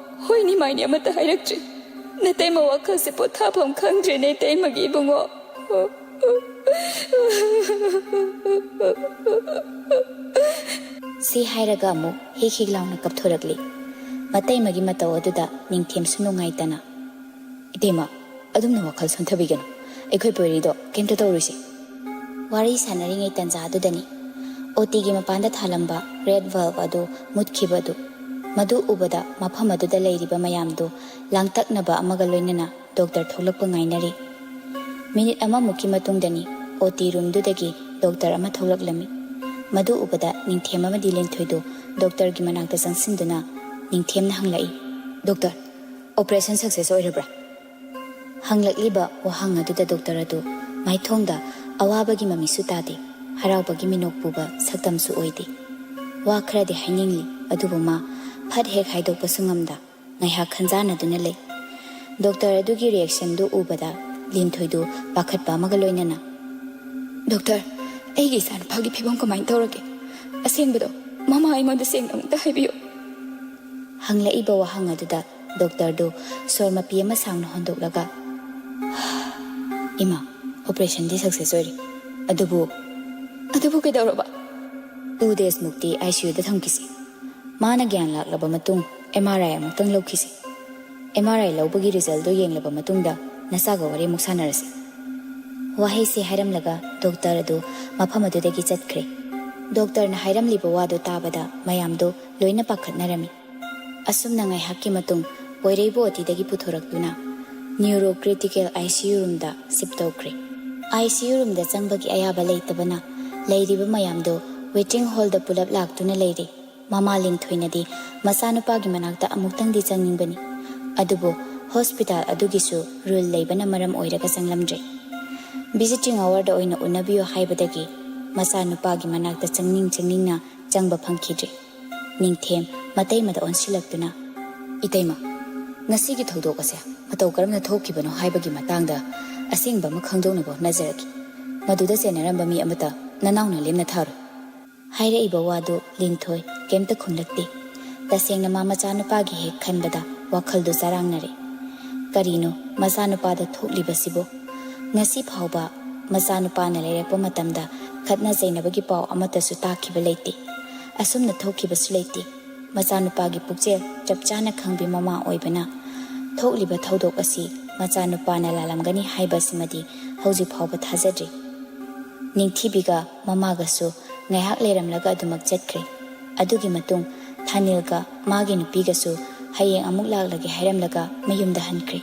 ꯍꯣꯏꯅꯤ ꯃꯥꯏꯅꯤ ꯑꯃꯠꯇ ꯍꯥꯏꯔꯛꯇ꯭ꯔꯤ꯫ ꯅꯇꯩꯃ ꯋꯥꯈꯜꯁꯦ ꯄꯣꯊꯥꯐꯝ ꯈꯪꯗ꯭ꯔꯦꯅꯦ, ꯏꯇꯩꯃꯒꯤ ꯏꯕꯨꯡꯉꯣ꯫" ꯁꯤ ꯍꯥꯏꯔꯒ ꯑꯃꯨꯛ ꯍꯤꯛ ꯍꯤꯛ ꯂꯥꯎꯅ ꯀꯞꯊꯣꯔꯛꯂꯤ꯫ ꯃꯇꯩꯃꯒꯤ ꯃꯇꯧ ꯑꯗꯨꯗ ꯅꯤꯡꯊꯦꯝꯁꯨ ꯅꯨꯡꯉꯥꯏꯇꯅ, "ꯏꯇꯩꯃ, ꯑꯗꯨꯝꯅ ꯋꯥꯈꯜ ꯁꯣꯟꯊꯕꯤꯒꯅꯨ꯫ ꯑꯩꯈꯣꯏ ꯄꯣꯏꯔꯤꯗꯣ ꯀꯩꯝꯇ ꯇꯧꯔꯣꯏꯁꯦ꯫" ꯋꯥꯔꯤ ꯁꯥꯟꯅꯔꯤꯉꯩ ꯇꯟꯖꯥ ꯑꯗꯨꯗꯅꯤ ꯑꯣ ꯇꯤꯒꯤ ꯃꯄꯥꯟꯗ ꯊꯥꯜꯂꯝꯕ ꯔꯦꯗ ꯕꯜꯕ ꯑꯗꯨ ꯃꯨꯠꯈꯤꯕ ꯑꯗꯨ꯫ ꯃꯗꯨ ꯎꯕꯗ ꯃꯐꯝ ꯑꯗꯨꯗ ꯂꯩꯔꯤꯕ ꯃꯌꯥꯝꯗꯨ ꯂꯥꯡꯇꯛꯅꯕ ꯑꯃꯒ ꯂꯣꯏꯅꯅ ꯗꯣꯛꯇꯔ ꯊꯣꯛꯂꯛꯄ ꯉꯥꯏꯅꯔꯤ꯫ ꯃꯤꯅꯤꯠ ꯑꯃꯃꯨꯛꯀꯤ ꯃꯇꯨꯡꯗꯅꯤ ꯑꯣ ꯇꯤ ꯔꯨꯝꯗꯨꯗꯒꯤ ꯗꯣꯛꯇꯔ ꯑꯃ ꯊꯣꯛꯂꯛꯂꯝꯃꯤ꯫ ꯃꯗꯨ ꯎꯕꯗ ꯅꯤꯡꯊꯦꯝ ꯑꯃꯗꯤ ꯂꯤꯟꯊꯣꯏꯗꯨ ꯗꯣꯛꯇꯔꯒꯤ ꯃꯅꯥꯛꯇ ꯆꯪꯁꯤꯟꯗꯨꯅ ꯅꯤꯡꯊꯦꯝꯅ ꯍꯪꯂꯛꯏ, "ꯗꯣꯛꯇꯔ, ꯑꯣꯄꯔꯦꯁꯟ ꯁꯛꯁꯦꯁ ꯑꯣꯏꯔꯕ꯭ꯔꯥ?" ꯍꯪꯂꯛꯂꯤꯕ ꯋꯥꯍꯪ ꯑꯗꯨꯗ ꯗꯣꯛꯇꯔ ꯑꯗꯨ ꯃꯥꯏꯊꯣꯡꯗ ꯑꯋꯥꯕꯒꯤ ꯃꯃꯤꯁꯨ ꯇꯥꯗꯦ, ꯍꯔꯥꯎꯕꯒꯤ ꯃꯤꯅꯣꯛ ꯄꯨꯕ ꯁꯛꯇꯝꯁꯨ ꯑꯣꯏꯗꯦ꯫ ꯋꯥ ꯈꯔꯗꯤ ꯍꯥꯏꯅꯤꯡꯂꯤ, ꯑꯗꯨꯕꯨ ꯃꯥ ꯐꯠ ꯍꯦꯛ ꯍꯥꯏꯗꯣꯛꯄꯁꯨ ꯉꯝꯗ ꯉꯥꯏꯍꯥꯛ ꯈꯟꯖꯥꯟꯅꯗꯨꯅ ꯂꯩ꯫ ꯗꯣꯛꯇꯔ ꯑꯗꯨꯒꯤ ꯔꯤꯌꯦꯛꯁꯟꯗꯨ ꯎꯕꯗ ꯂꯤꯟꯊꯣꯏꯗꯨ ꯄꯥꯈꯠꯄ ꯑꯃꯒ ꯂꯣꯏꯅꯅ, "ꯗꯣꯛꯇꯔ, ꯑꯩꯒꯤ ꯏꯆꯥꯅꯨꯄꯥꯒꯤ ꯐꯤꯕꯝ ꯀꯃꯥꯏꯅ ꯇꯧꯔꯒꯦ? ꯑꯁꯦꯡꯕꯗꯣ ꯃꯃꯥ ꯑꯩꯉꯣꯟꯗ ꯁꯦꯡꯅ ꯑꯃꯨꯛꯇ ꯍꯥꯏꯕꯤꯌꯨ꯫" ꯍꯪꯂꯛꯏꯕ ꯋꯥꯍꯪ ꯑꯗꯨꯗ ꯗꯣꯛꯇꯔꯗꯨ ꯁꯣꯔ ꯃꯄꯤ ꯑꯃ ꯁꯥꯡꯅ ꯍꯣꯟꯗꯣꯛꯂꯒ, "ꯏꯃꯥ, ꯑꯣꯄꯔꯦꯁꯟꯗꯤ ꯁꯛꯁꯦꯁ ꯑꯣꯏꯔꯦ꯫ ꯑꯗꯨꯕꯨ..." "ꯑꯗꯨꯕꯨ ꯀꯩꯗꯧꯔꯕ?" "ꯇꯨ ꯗꯦꯖꯃꯨꯛꯇꯤ ꯑꯥꯏ ꯁꯤ ꯌꯨꯗ ꯊꯝꯈꯤꯁꯤ꯫ ꯃꯥꯅ ꯒ꯭ꯌꯥꯟ ꯂꯥꯛꯂꯕ ꯃꯇꯨꯡ ꯑꯦꯝ ꯑꯥꯔ ꯑꯥꯏ ꯑꯃꯨꯛꯇꯪ ꯂꯧꯈꯤꯁꯤ꯫ ꯑꯦꯝ ꯑꯥꯔ ꯑꯥꯏ ꯂꯧꯕꯒꯤ ꯔꯤꯖꯜꯗꯨ ꯌꯦꯡꯂꯕ ꯃꯇꯨꯡꯗ ꯅꯆꯥꯒ ꯋꯥꯔꯤ ꯑꯃꯨꯛ ꯁꯥꯟꯅꯔꯁꯤ꯫" ꯋꯥꯍꯩꯁꯤ ꯍꯥꯏꯔꯝꯂꯒ ꯗꯣꯛꯇꯔ ꯑꯗꯨ ꯃꯐꯝ ꯑꯗꯨꯗꯒꯤ ꯆꯠꯈ꯭ꯔꯦ꯫ ꯗꯣꯛꯇꯔꯅ ꯍꯥꯏꯔꯝꯂꯤꯕ ꯋꯥꯗꯨ ꯇꯥꯕꯗ ꯃꯌꯥꯝꯗꯨ ꯂꯣꯏꯅ ꯄꯥꯈꯠꯅꯔꯝꯃꯤ꯫ ꯑꯁꯨꯝꯅ ꯉꯥꯏꯍꯥꯛꯀꯤ ꯃꯇꯨꯡ ꯄꯣꯏꯔꯩꯕꯨ ꯑꯣ ꯇꯤꯗꯒꯤ ꯄꯨꯊꯣꯔꯛꯇꯨꯅ neuro critical I C U ꯔꯨꯝꯗ ꯁꯤꯞ ꯇꯧꯈ꯭ꯔꯦ꯫ ꯑꯥꯏ ꯁꯤ ꯌꯨ ꯔꯨꯝꯗ ꯆꯪꯕꯒꯤ ꯑꯌꯥꯕ ꯂꯩꯇꯕꯅ ꯂꯩꯔꯤꯕ ꯃꯌꯥꯝꯗꯨ ꯋꯦꯇꯤꯡ ꯍꯣꯜꯗ ꯄꯨꯂꯞ ꯂꯥꯛꯇꯨꯅ ꯂꯩꯔꯦ꯫ ꯃꯃꯥ ꯂꯤꯟꯊꯣꯏꯅꯗꯤ ꯃꯆꯥꯅꯨꯄꯥꯒꯤ ꯃꯅꯥꯛꯇ ꯑꯃꯨꯛꯇꯪꯗꯤ ꯆꯪꯅꯤꯡꯕꯅꯤ, ꯑꯗꯨꯕꯨ ꯍꯣꯁꯄꯤꯇꯥꯜ ꯑꯗꯨꯒꯤꯁꯨ ꯔꯨꯜ ꯂꯩꯕꯅ ꯃꯔꯝ ꯑꯣꯏꯔꯒ ꯆꯪꯂꯝꯗ꯭ꯔꯦ꯫ ꯚꯤꯖꯤꯇꯤꯡ ꯑꯋꯥꯔꯗ ꯑꯣꯏꯅ ꯎꯅꯕꯤꯌꯨ ꯍꯥꯏꯕꯗꯒꯤ ꯃꯆꯥꯅꯨꯄꯥꯒꯤ ꯃꯅꯥꯛꯇ ꯆꯪꯅꯤꯡ ꯆꯪꯅꯤꯡꯅ ꯆꯪꯕ ꯐꯪꯈꯤꯗ꯭ꯔꯦ꯫ ꯅꯤꯡꯊꯦꯝ ꯃꯇꯩꯃꯗ ꯑꯣꯟꯁꯤꯜꯂꯛꯇꯨꯅ, "ꯏꯇꯩꯃ, ꯉꯁꯤꯒꯤ ꯊꯧꯗꯣꯛ ꯑꯁꯦ ꯃꯇꯧ ꯀꯔꯝꯅ ꯊꯣꯛꯈꯤꯕꯅꯣ ꯍꯥꯏꯕꯒꯤ ꯃꯇꯥꯡꯗ ꯑꯁꯦꯡꯕ ꯑꯃ ꯈꯪꯗꯣꯛꯅꯕ ꯍꯣꯠꯅꯖꯔꯛꯈꯤ꯫ ꯃꯗꯨꯗ ꯆꯦꯟꯅꯔꯝꯕ ꯃꯤ ꯑꯃꯠꯇ ꯅꯅꯥꯎꯅ ꯂꯦꯝꯅ ꯊꯥꯔꯣꯏ꯫" ꯍꯥꯏꯔꯛꯏꯕ ꯋꯥꯗꯨ ꯂꯤꯟꯊꯣꯏ ꯀꯩꯝꯇ ꯈꯨꯝꯂꯛꯇꯦ꯫ ꯇꯁꯦꯡꯅ ꯃꯥ ꯃꯆꯥꯅꯨꯄꯥꯒꯤ ꯍꯦꯛ ꯈꯟꯕꯗ ꯋꯥꯈꯜꯗꯨ ꯆꯔꯥꯡꯅꯔꯦ꯫ ꯀꯔꯤꯅꯣ ꯃꯆꯥꯅꯨꯄꯥꯗ ꯊꯣꯛꯂꯤꯕꯁꯤꯕꯨ? ꯉꯁꯤ ꯐꯥꯎꯕ ꯃꯆꯥꯅꯨꯄꯥꯅ ꯂꯩꯔꯛꯄ ꯃꯇꯝꯗ ꯈꯠꯅ ꯆꯩꯅꯕꯒꯤ ꯄꯥꯎ ꯑꯃꯠꯇꯁꯨ ꯇꯥꯈꯤꯕ ꯂꯩꯇꯦ꯫ ꯑꯁꯨꯝꯅ ꯊꯣꯛꯈꯤꯕꯁꯨ ꯂꯩꯇꯦ꯫ ꯃꯆꯥꯅꯨꯄꯥꯒꯤ ꯄꯨꯛꯆꯦꯜ ꯆꯞ ꯆꯥꯅ ꯈꯪꯕꯤ ꯃꯃꯥ ꯑꯣꯏꯕꯅ ꯊꯣꯛꯂꯤꯕ ꯊꯧꯗꯣꯛ ꯑꯁꯤ ꯃꯆꯥꯅꯨꯄꯥꯅ ꯂꯥꯜꯂꯝꯒꯅꯤ ꯍꯥꯏꯕꯁꯤꯃꯗꯤ ꯍꯧꯖꯤꯛ ꯐꯥꯎꯕ ꯊꯥꯖꯗ꯭ꯔꯤ꯫ ꯅꯤꯡꯊꯤꯕꯤꯒ ꯃꯃꯥꯒꯁꯨ ꯉꯥꯏꯍꯥꯛ ꯂꯩꯔꯝꯂꯒ ꯑꯗꯨꯃꯛ ꯆꯠꯈ꯭ꯔꯦ꯫ ꯑꯗꯨꯒꯤ ꯃꯇꯨꯡ ꯊꯥꯅꯤꯜꯒ ꯃꯥꯒꯤ ꯅꯨꯄꯤꯒꯁꯨ ꯍꯌꯦꯡ ꯑꯃꯨꯛ ꯂꯥꯛꯂꯒꯦ ꯍꯥꯏꯔꯝꯂꯒ ꯃꯌꯨꯝꯗ ꯍꯟꯈ꯭ꯔꯦ꯫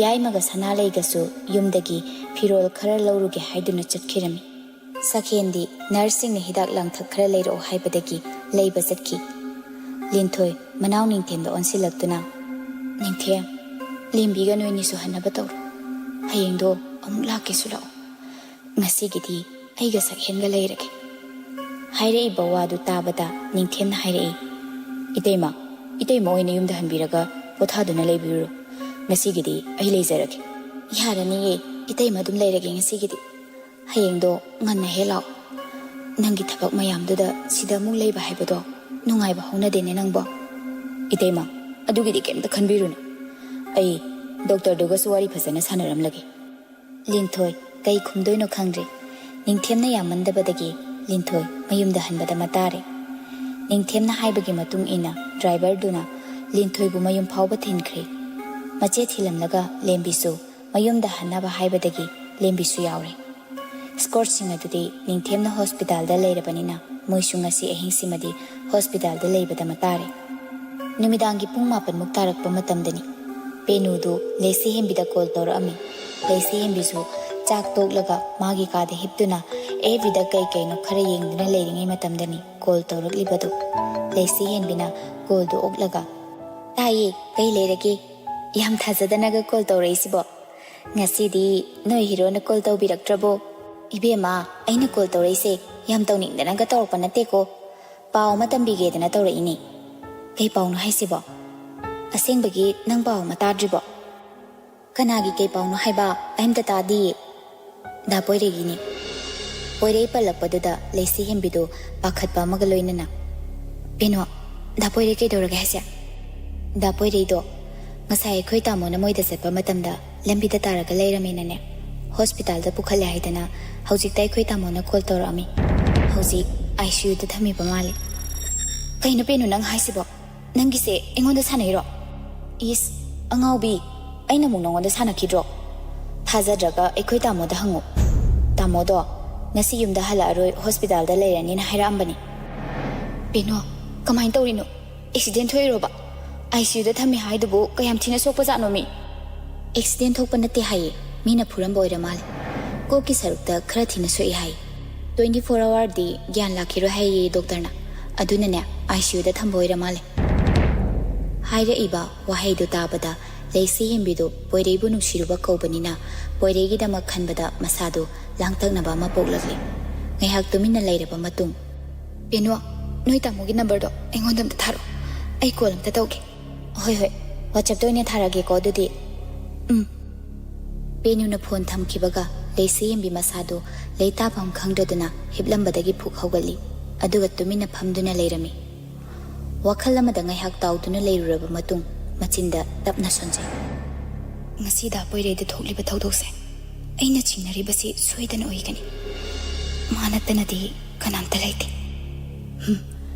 ꯌꯥꯏꯃꯒ ꯁꯅꯥꯂꯩꯒꯁꯨ ꯌꯨꯝꯗꯒꯤ ꯐꯤꯔꯣꯜ ꯈꯔ ꯂꯧꯔꯨꯒꯦ ꯍꯥꯏꯗꯨꯅ ꯆꯠꯈꯤꯔꯝꯃꯤ꯫ ꯁꯈꯦꯟꯗꯤ ꯅꯔꯁꯁꯤꯡꯅ ꯍꯤꯗꯥꯛ ꯂꯥꯡꯊꯛ ꯈꯔ ꯂꯩꯔꯛꯑꯣ ꯍꯥꯏꯕꯗꯒꯤ ꯂꯩꯕ ꯆꯠꯈꯤ꯫ ꯂꯤꯟꯊꯣꯏ ꯃꯅꯥꯎ ꯅꯤꯡꯊꯦꯝꯗ ꯑꯣꯟꯁꯤꯜꯂꯛꯇꯨꯅ, "ꯅꯤꯡꯊꯦꯝ, ꯂꯦꯝꯕꯤꯒ ꯅꯣꯏꯅꯤꯁꯨ ꯍꯟꯅꯕ ꯇꯧꯔꯣ꯫ ꯍꯌꯦꯡꯗꯣ ꯑꯃꯨꯛ ꯂꯥꯛꯀꯦꯁꯨ ꯂꯥꯛꯑꯣ꯫ ꯉꯁꯤꯒꯤꯗꯤ ꯑꯩꯒ ꯁꯛꯍꯦꯟꯒ ꯂꯩꯔꯒꯦ꯫" ꯍꯥꯏꯔꯛꯏꯕ ꯋꯥꯗꯨ ꯇꯥꯕꯗ ꯅꯤꯡꯊꯦꯝꯅ ꯍꯥꯏꯔꯛꯏ, "ꯏꯇꯩꯃ, ꯏꯇꯩꯃ ꯑꯣꯏꯅ ꯌꯨꯝꯗ ꯍꯟꯕꯤꯔꯒ ꯄꯣꯊꯥꯗꯨꯅ ꯂꯩꯕꯤꯔꯨꯔꯣ꯫ ꯉꯁꯤꯒꯤꯗꯤ ꯑꯩ ꯂꯩꯖꯔꯒꯦ꯫" "ꯌꯥꯔꯅꯤꯌꯦ, ꯏꯇꯩꯃ ꯑꯗꯨꯝ ꯂꯩꯔꯒꯦ ꯉꯁꯤꯒꯤꯗꯤ꯫ ꯍꯌꯦꯡꯗꯣ ꯉꯟꯅ ꯍꯦꯛ ꯂꯥꯛꯑꯣ꯫ ꯅꯪꯒꯤ ꯊꯕꯛ ꯃꯌꯥꯝꯗꯨꯗ ꯁꯤꯗ ꯑꯃꯨꯛ ꯂꯩꯕ ꯍꯥꯏꯕꯗꯣ ꯅꯨꯡꯉꯥꯏꯕ ꯍꯧꯅꯗꯦꯅꯦ ꯅꯪꯕꯣ꯫" "ꯏꯇꯩꯃ, ꯑꯗꯨꯒꯤꯗꯤ ꯀꯩꯝꯇ ꯈꯟꯕꯤꯔꯨꯅꯨ꯫ ꯑꯩ ꯗꯣꯛꯇꯔꯗꯨꯒꯁꯨ ꯋꯥꯔꯤ ꯐꯖꯅ ꯁꯥꯟꯅꯔꯝꯂꯒꯦ꯫" ꯂꯤꯟꯊꯣꯏ ꯀꯩ ꯈꯨꯝꯗꯣꯏꯅꯣ ꯈꯪꯗ꯭ꯔꯦ꯫ ꯅꯤꯡꯊꯦꯝꯅ ꯌꯥꯝꯃꯟꯗꯕꯗꯒꯤ ꯂꯤꯟꯊꯣꯏ ꯃꯌꯨꯝꯗ ꯍꯟꯕꯗ ꯃꯇꯥꯔꯦ꯫ ꯅꯤꯡꯊꯦꯝꯅ ꯍꯥꯏꯕꯒꯤ ꯃꯇꯨꯡ ꯏꯟꯅ ꯗ꯭ꯔꯥꯏꯚꯔꯗꯨꯅ ꯂꯤꯟꯊꯣꯏꯕꯨ ꯃꯌꯨꯝ ꯐꯥꯎꯕ ꯊꯤꯟꯈ꯭ꯔꯦ꯫ ꯃꯆꯦ ꯊꯤꯜꯂꯝꯂꯒ ꯂꯦꯝꯕꯤꯁꯨ ꯃꯌꯨꯝꯗ ꯍꯟꯅꯕ ꯍꯥꯏꯕꯗꯒꯤ ꯂꯦꯝꯕꯤꯁꯨ ꯌꯥꯎꯔꯦ꯫ ꯁ꯭ꯀꯣꯔꯠꯁꯤꯡ ꯑꯗꯨꯗꯤ ꯅꯤꯡꯊꯦꯝꯅ ꯍꯣꯁꯄꯤꯇꯥꯜꯗ ꯂꯩꯔꯕꯅꯤꯅ ꯃꯣꯏꯁꯨ ꯉꯁꯤ ꯑꯍꯤꯡꯁꯤꯃꯗꯤ ꯍꯣꯁꯄꯤꯇꯥꯜꯗ ꯂꯩꯕꯗ ꯃꯇꯥꯔꯦ꯫ ꯅꯨꯃꯤꯗꯥꯡꯒꯤ ꯄꯨꯡ ꯃꯥꯄꯟꯃꯨꯛ ꯇꯥꯔꯛꯄ ꯃꯇꯝꯗꯅꯤ꯫ ꯄꯦꯅꯨꯗꯨ ꯂꯩꯁꯤ ꯍꯦꯟꯕꯤꯗ ꯀꯣꯜ ꯇꯧꯔꯛꯑꯝꯃꯤ꯫ ꯂꯩꯁꯤ ꯍꯦꯟꯕꯤꯁꯨ ꯆꯥꯛ ꯇꯣꯛꯂꯒ ꯃꯥꯒꯤ ꯀꯥꯗ ꯍꯤꯞꯇꯨꯅ ꯑꯦꯐ ꯕꯤꯗ ꯀꯩ ꯀꯩꯅꯣ ꯈꯔ ꯌꯦꯡꯗꯨꯅ ꯂꯩꯔꯤꯉꯩ ꯃꯇꯝꯗꯅꯤ ꯀꯣꯜ ꯇꯧꯔꯛꯂꯤꯕꯗꯨ꯫ ꯂꯩꯁꯤ ꯍꯦꯟꯕꯤꯅ ꯀꯣꯜꯗꯨ ꯑꯣꯛꯂꯒ, "ꯇꯥꯏꯌꯦ, ꯀꯩ ꯂꯩꯔꯒꯦ? ꯌꯥꯝ ꯊꯥꯖꯗꯅꯒ ꯀꯣꯜ ꯇꯧꯔꯛꯏꯁꯤꯕꯣ?" ꯉꯁꯤꯗꯤ ꯅꯣꯏ ꯍꯤꯔꯣꯅ ꯀꯣꯜ ꯇꯧꯕꯤꯔꯛꯇ꯭ꯔꯕꯣ? ꯏꯕꯦꯝꯃ, ꯑꯩꯅ ꯀꯣꯜ ꯇꯧꯔꯛꯏꯁꯦ ꯌꯥꯝ ꯇꯧꯅꯤꯡꯗꯅꯒ ꯇꯧꯔꯛꯄ ꯅꯠꯇꯦꯀꯣ꯫ ꯄꯥꯎ ꯑꯃ ꯇꯝꯕꯤꯒꯦꯗꯅ ꯇꯧꯔꯛꯏꯅꯦ꯫ ꯀꯩ ꯄꯥꯎꯅꯣ ꯍꯥꯏꯁꯤꯕꯣ? ꯑꯁꯦꯡꯕꯒꯤ ꯅꯪ ꯄꯥꯎ ꯑꯃ ꯇꯥꯗ꯭ꯔꯤꯕꯣ? ꯀꯅꯥꯒꯤ ꯀꯩ ꯄꯥꯎꯅꯣ ꯍꯥꯏꯕ? ꯑꯩ ꯑꯝꯇ ꯇꯥꯗꯤꯌꯦ꯫ ꯗꯥ ꯄꯣꯏꯔꯩꯒꯤꯅꯤ꯫ ꯄꯣꯏꯔꯩ ꯄꯜꯂꯛꯄꯗꯨꯗ ꯂꯩꯁꯤ ꯍꯦꯟꯕꯤꯗꯨ ꯄꯥꯈꯠꯄ ꯑꯃꯒ ꯂꯣꯏꯅꯅ, "ꯄꯦꯅꯣ, ꯗꯥ ꯄꯣꯏꯔꯩ ꯀꯩꯗꯧꯔꯒꯦ ꯍꯥꯏꯁꯦ?" "ꯗꯥ ꯄꯣꯏꯔꯩꯗꯣ ꯉꯁꯥꯏ ꯑꯩꯈꯣꯏ ꯇꯥꯃꯣꯅ ꯃꯣꯏꯗ ꯆꯠꯄ ꯃꯇꯝꯗ ꯂꯝꯕꯤꯗ ꯇꯥꯔꯒ ꯂꯩꯔꯝꯃꯦꯅꯅꯦ, ꯍꯣꯁꯄꯤꯇꯥꯜꯗ ꯄꯨꯈꯠꯂꯦ ꯍꯥꯏꯗꯅ ꯍꯧꯖꯤꯛꯇ ꯑꯩꯈꯣꯏ ꯇꯥꯃꯣꯅ ꯀꯣꯜ ꯇꯧꯔꯛꯑꯝꯃꯤ꯫ ꯍꯧꯖꯤꯛ ꯑꯥꯏ ꯁꯤ ꯌꯨꯗ ꯊꯝꯃꯤꯕ ꯃꯥꯜꯂꯦ꯫" "ꯀꯩꯅꯣ ꯄꯦꯅꯨ ꯅꯪ ꯍꯥꯏꯁꯤꯕꯣ? ꯅꯪꯒꯤꯁꯦ ꯑꯩꯉꯣꯟꯗ ꯁꯥꯟꯅꯩꯔꯣ?" "ꯏꯁ, ꯑꯉꯥꯎꯕꯤ, ꯑꯩꯅ ꯑꯃꯨꯛ ꯅꯉꯣꯟꯗ ꯁꯥꯟꯅꯈꯤꯗ꯭ꯔꯣ? ꯊꯥꯖꯗ꯭ꯔꯒ ꯑꯩꯈꯣꯏ ꯇꯥꯃꯣꯗ ꯍꯪꯉꯨ꯫ ꯇꯥꯃꯣꯗꯣ ꯉꯁꯤ ꯌꯨꯝꯗ ꯍꯜꯂꯛꯑꯔꯣꯏ, ꯍꯣꯁꯄꯤꯇꯥꯜꯗ ꯂꯩꯔꯅꯤꯅ ꯍꯥꯏꯔꯛꯑꯝꯕꯅꯤ꯫" "ꯄꯦꯅꯣ, ꯀꯃꯥꯏꯅ ꯇꯧꯔꯤꯅꯣ? ꯑꯦꯛꯁꯤꯗꯦꯟ ꯊꯣꯛꯏꯔꯣꯕ? ꯑꯥꯏ ꯁꯤ ꯌꯨꯗ ꯊꯝꯃꯤ ꯍꯥꯏꯗꯨꯕꯨ ꯀꯌꯥꯝ ꯊꯤꯅ ꯁꯣꯛꯄꯖꯥꯠꯅꯣꯃꯤ?" "ꯑꯦꯛꯁꯤꯗꯦꯟ ꯊꯣꯛꯄ ꯅꯠꯇꯦ ꯍꯥꯏꯌꯦ, ꯃꯤꯅ ꯐꯨꯔꯝꯕ ꯑꯣꯏꯔ ꯃꯥꯜꯂꯦ꯫ ꯀꯣꯛꯀꯤ ꯁꯔꯨꯛꯇ ꯈꯔ ꯊꯤꯅ ꯁꯣꯛꯏ ꯍꯥꯏ꯫ ꯇ꯭ꯋꯦꯟꯇꯤ ꯐꯣꯔ ꯑꯋꯥꯔꯗꯤ ꯒ꯭ꯌꯥꯟ ꯂꯥꯛꯈꯤꯔꯣꯏ ꯍꯥꯏꯌꯦ ꯗꯣꯛꯇꯔꯅ꯫ ꯑꯗꯨꯅꯅꯦ, ꯑꯥꯏ ꯁꯤ ꯌꯨꯗ ꯊꯝꯕ ꯑꯣꯏꯔ ꯃꯥꯜꯂꯦ꯫" ꯍꯥꯏꯔꯛꯏꯕ ꯋꯥꯍꯩꯗꯨ ꯇꯥꯕꯗ ꯂꯩꯁꯤ ꯍꯦꯟꯕꯤꯗꯨ ꯄꯣꯏꯔꯩꯕꯨ ꯅꯨꯡꯁꯤꯔꯨꯕ ꯀꯧꯕꯅꯤꯅ ꯄꯣꯏꯔꯩꯒꯤꯗꯃꯛ ꯈꯟꯕꯗ ꯃꯁꯥꯗꯨ ꯂꯥꯡꯇꯛꯅꯕ ꯑꯃ ꯄꯣꯛꯂꯛꯂꯤ꯫ ꯉꯥꯏꯍꯥꯛ ꯇꯨꯃꯤꯟꯅ ꯂꯩꯔꯕ ꯃꯇꯨꯡ, "ꯄꯦꯅꯨ, ꯅꯣꯏ ꯇꯥꯃꯣꯒꯤ ꯅꯝꯕꯔꯗꯣ ꯑꯩꯉꯣꯟꯗ ꯑꯝꯇ ꯊꯥꯔꯛꯑꯣ꯫ ꯑꯩ ꯀꯣꯜ ꯑꯝꯇ ꯇꯧꯒꯦ꯫" "ꯍꯣꯏ, ꯍꯣꯏ, ꯋꯥꯆꯞꯇ ꯑꯣꯏꯅ ꯊꯥꯔꯛꯑꯒꯦꯀꯣ ꯑꯗꯨꯗꯤ꯫" "ꯎꯝ꯫" ꯄꯦꯅꯨꯅ ꯐꯣꯟ ꯊꯝꯈꯤꯕꯒ ꯂꯩꯁꯤ ꯍꯦꯟꯕꯤ ꯃꯁꯥꯗꯨ ꯂꯩꯇꯥꯐꯝ ꯈꯪꯗ꯭ꯔꯗꯨꯅ ꯍꯤꯞꯂꯝꯕꯗꯒꯤ ꯐꯨꯛ ꯍꯧꯒꯠꯂꯤ, ꯑꯗꯨꯒ ꯇꯨꯃꯤꯟꯅ ꯐꯝꯗꯨꯅ ꯂꯩꯔꯝꯃꯤ꯫ ꯋꯥꯈꯜ ꯑꯃꯗ ꯉꯥꯏꯍꯥꯛ ꯇꯥꯎꯗꯨꯅ ꯂꯩꯔꯨꯔꯕ ꯃꯇꯨꯡ ꯃꯆꯤꯟꯗ ꯇꯞꯅ ꯁꯣꯟꯖꯩ꯫ "ꯉꯁꯤ ꯗꯥ ꯄꯣꯏꯔꯩꯗ ꯊꯣꯛꯂꯤꯕ ꯊꯧꯗꯣꯛꯁꯦ ꯑꯩꯅ ꯆꯤꯡꯅꯔꯤꯕꯁꯤ ꯁꯣꯏꯗꯅ ꯑꯣꯏꯒꯅꯤ꯫ ꯃꯥ ꯅꯠꯇꯅꯗꯤ ꯀꯅꯥꯝꯇ ꯂꯩꯇꯦ꯫ ꯍꯝ,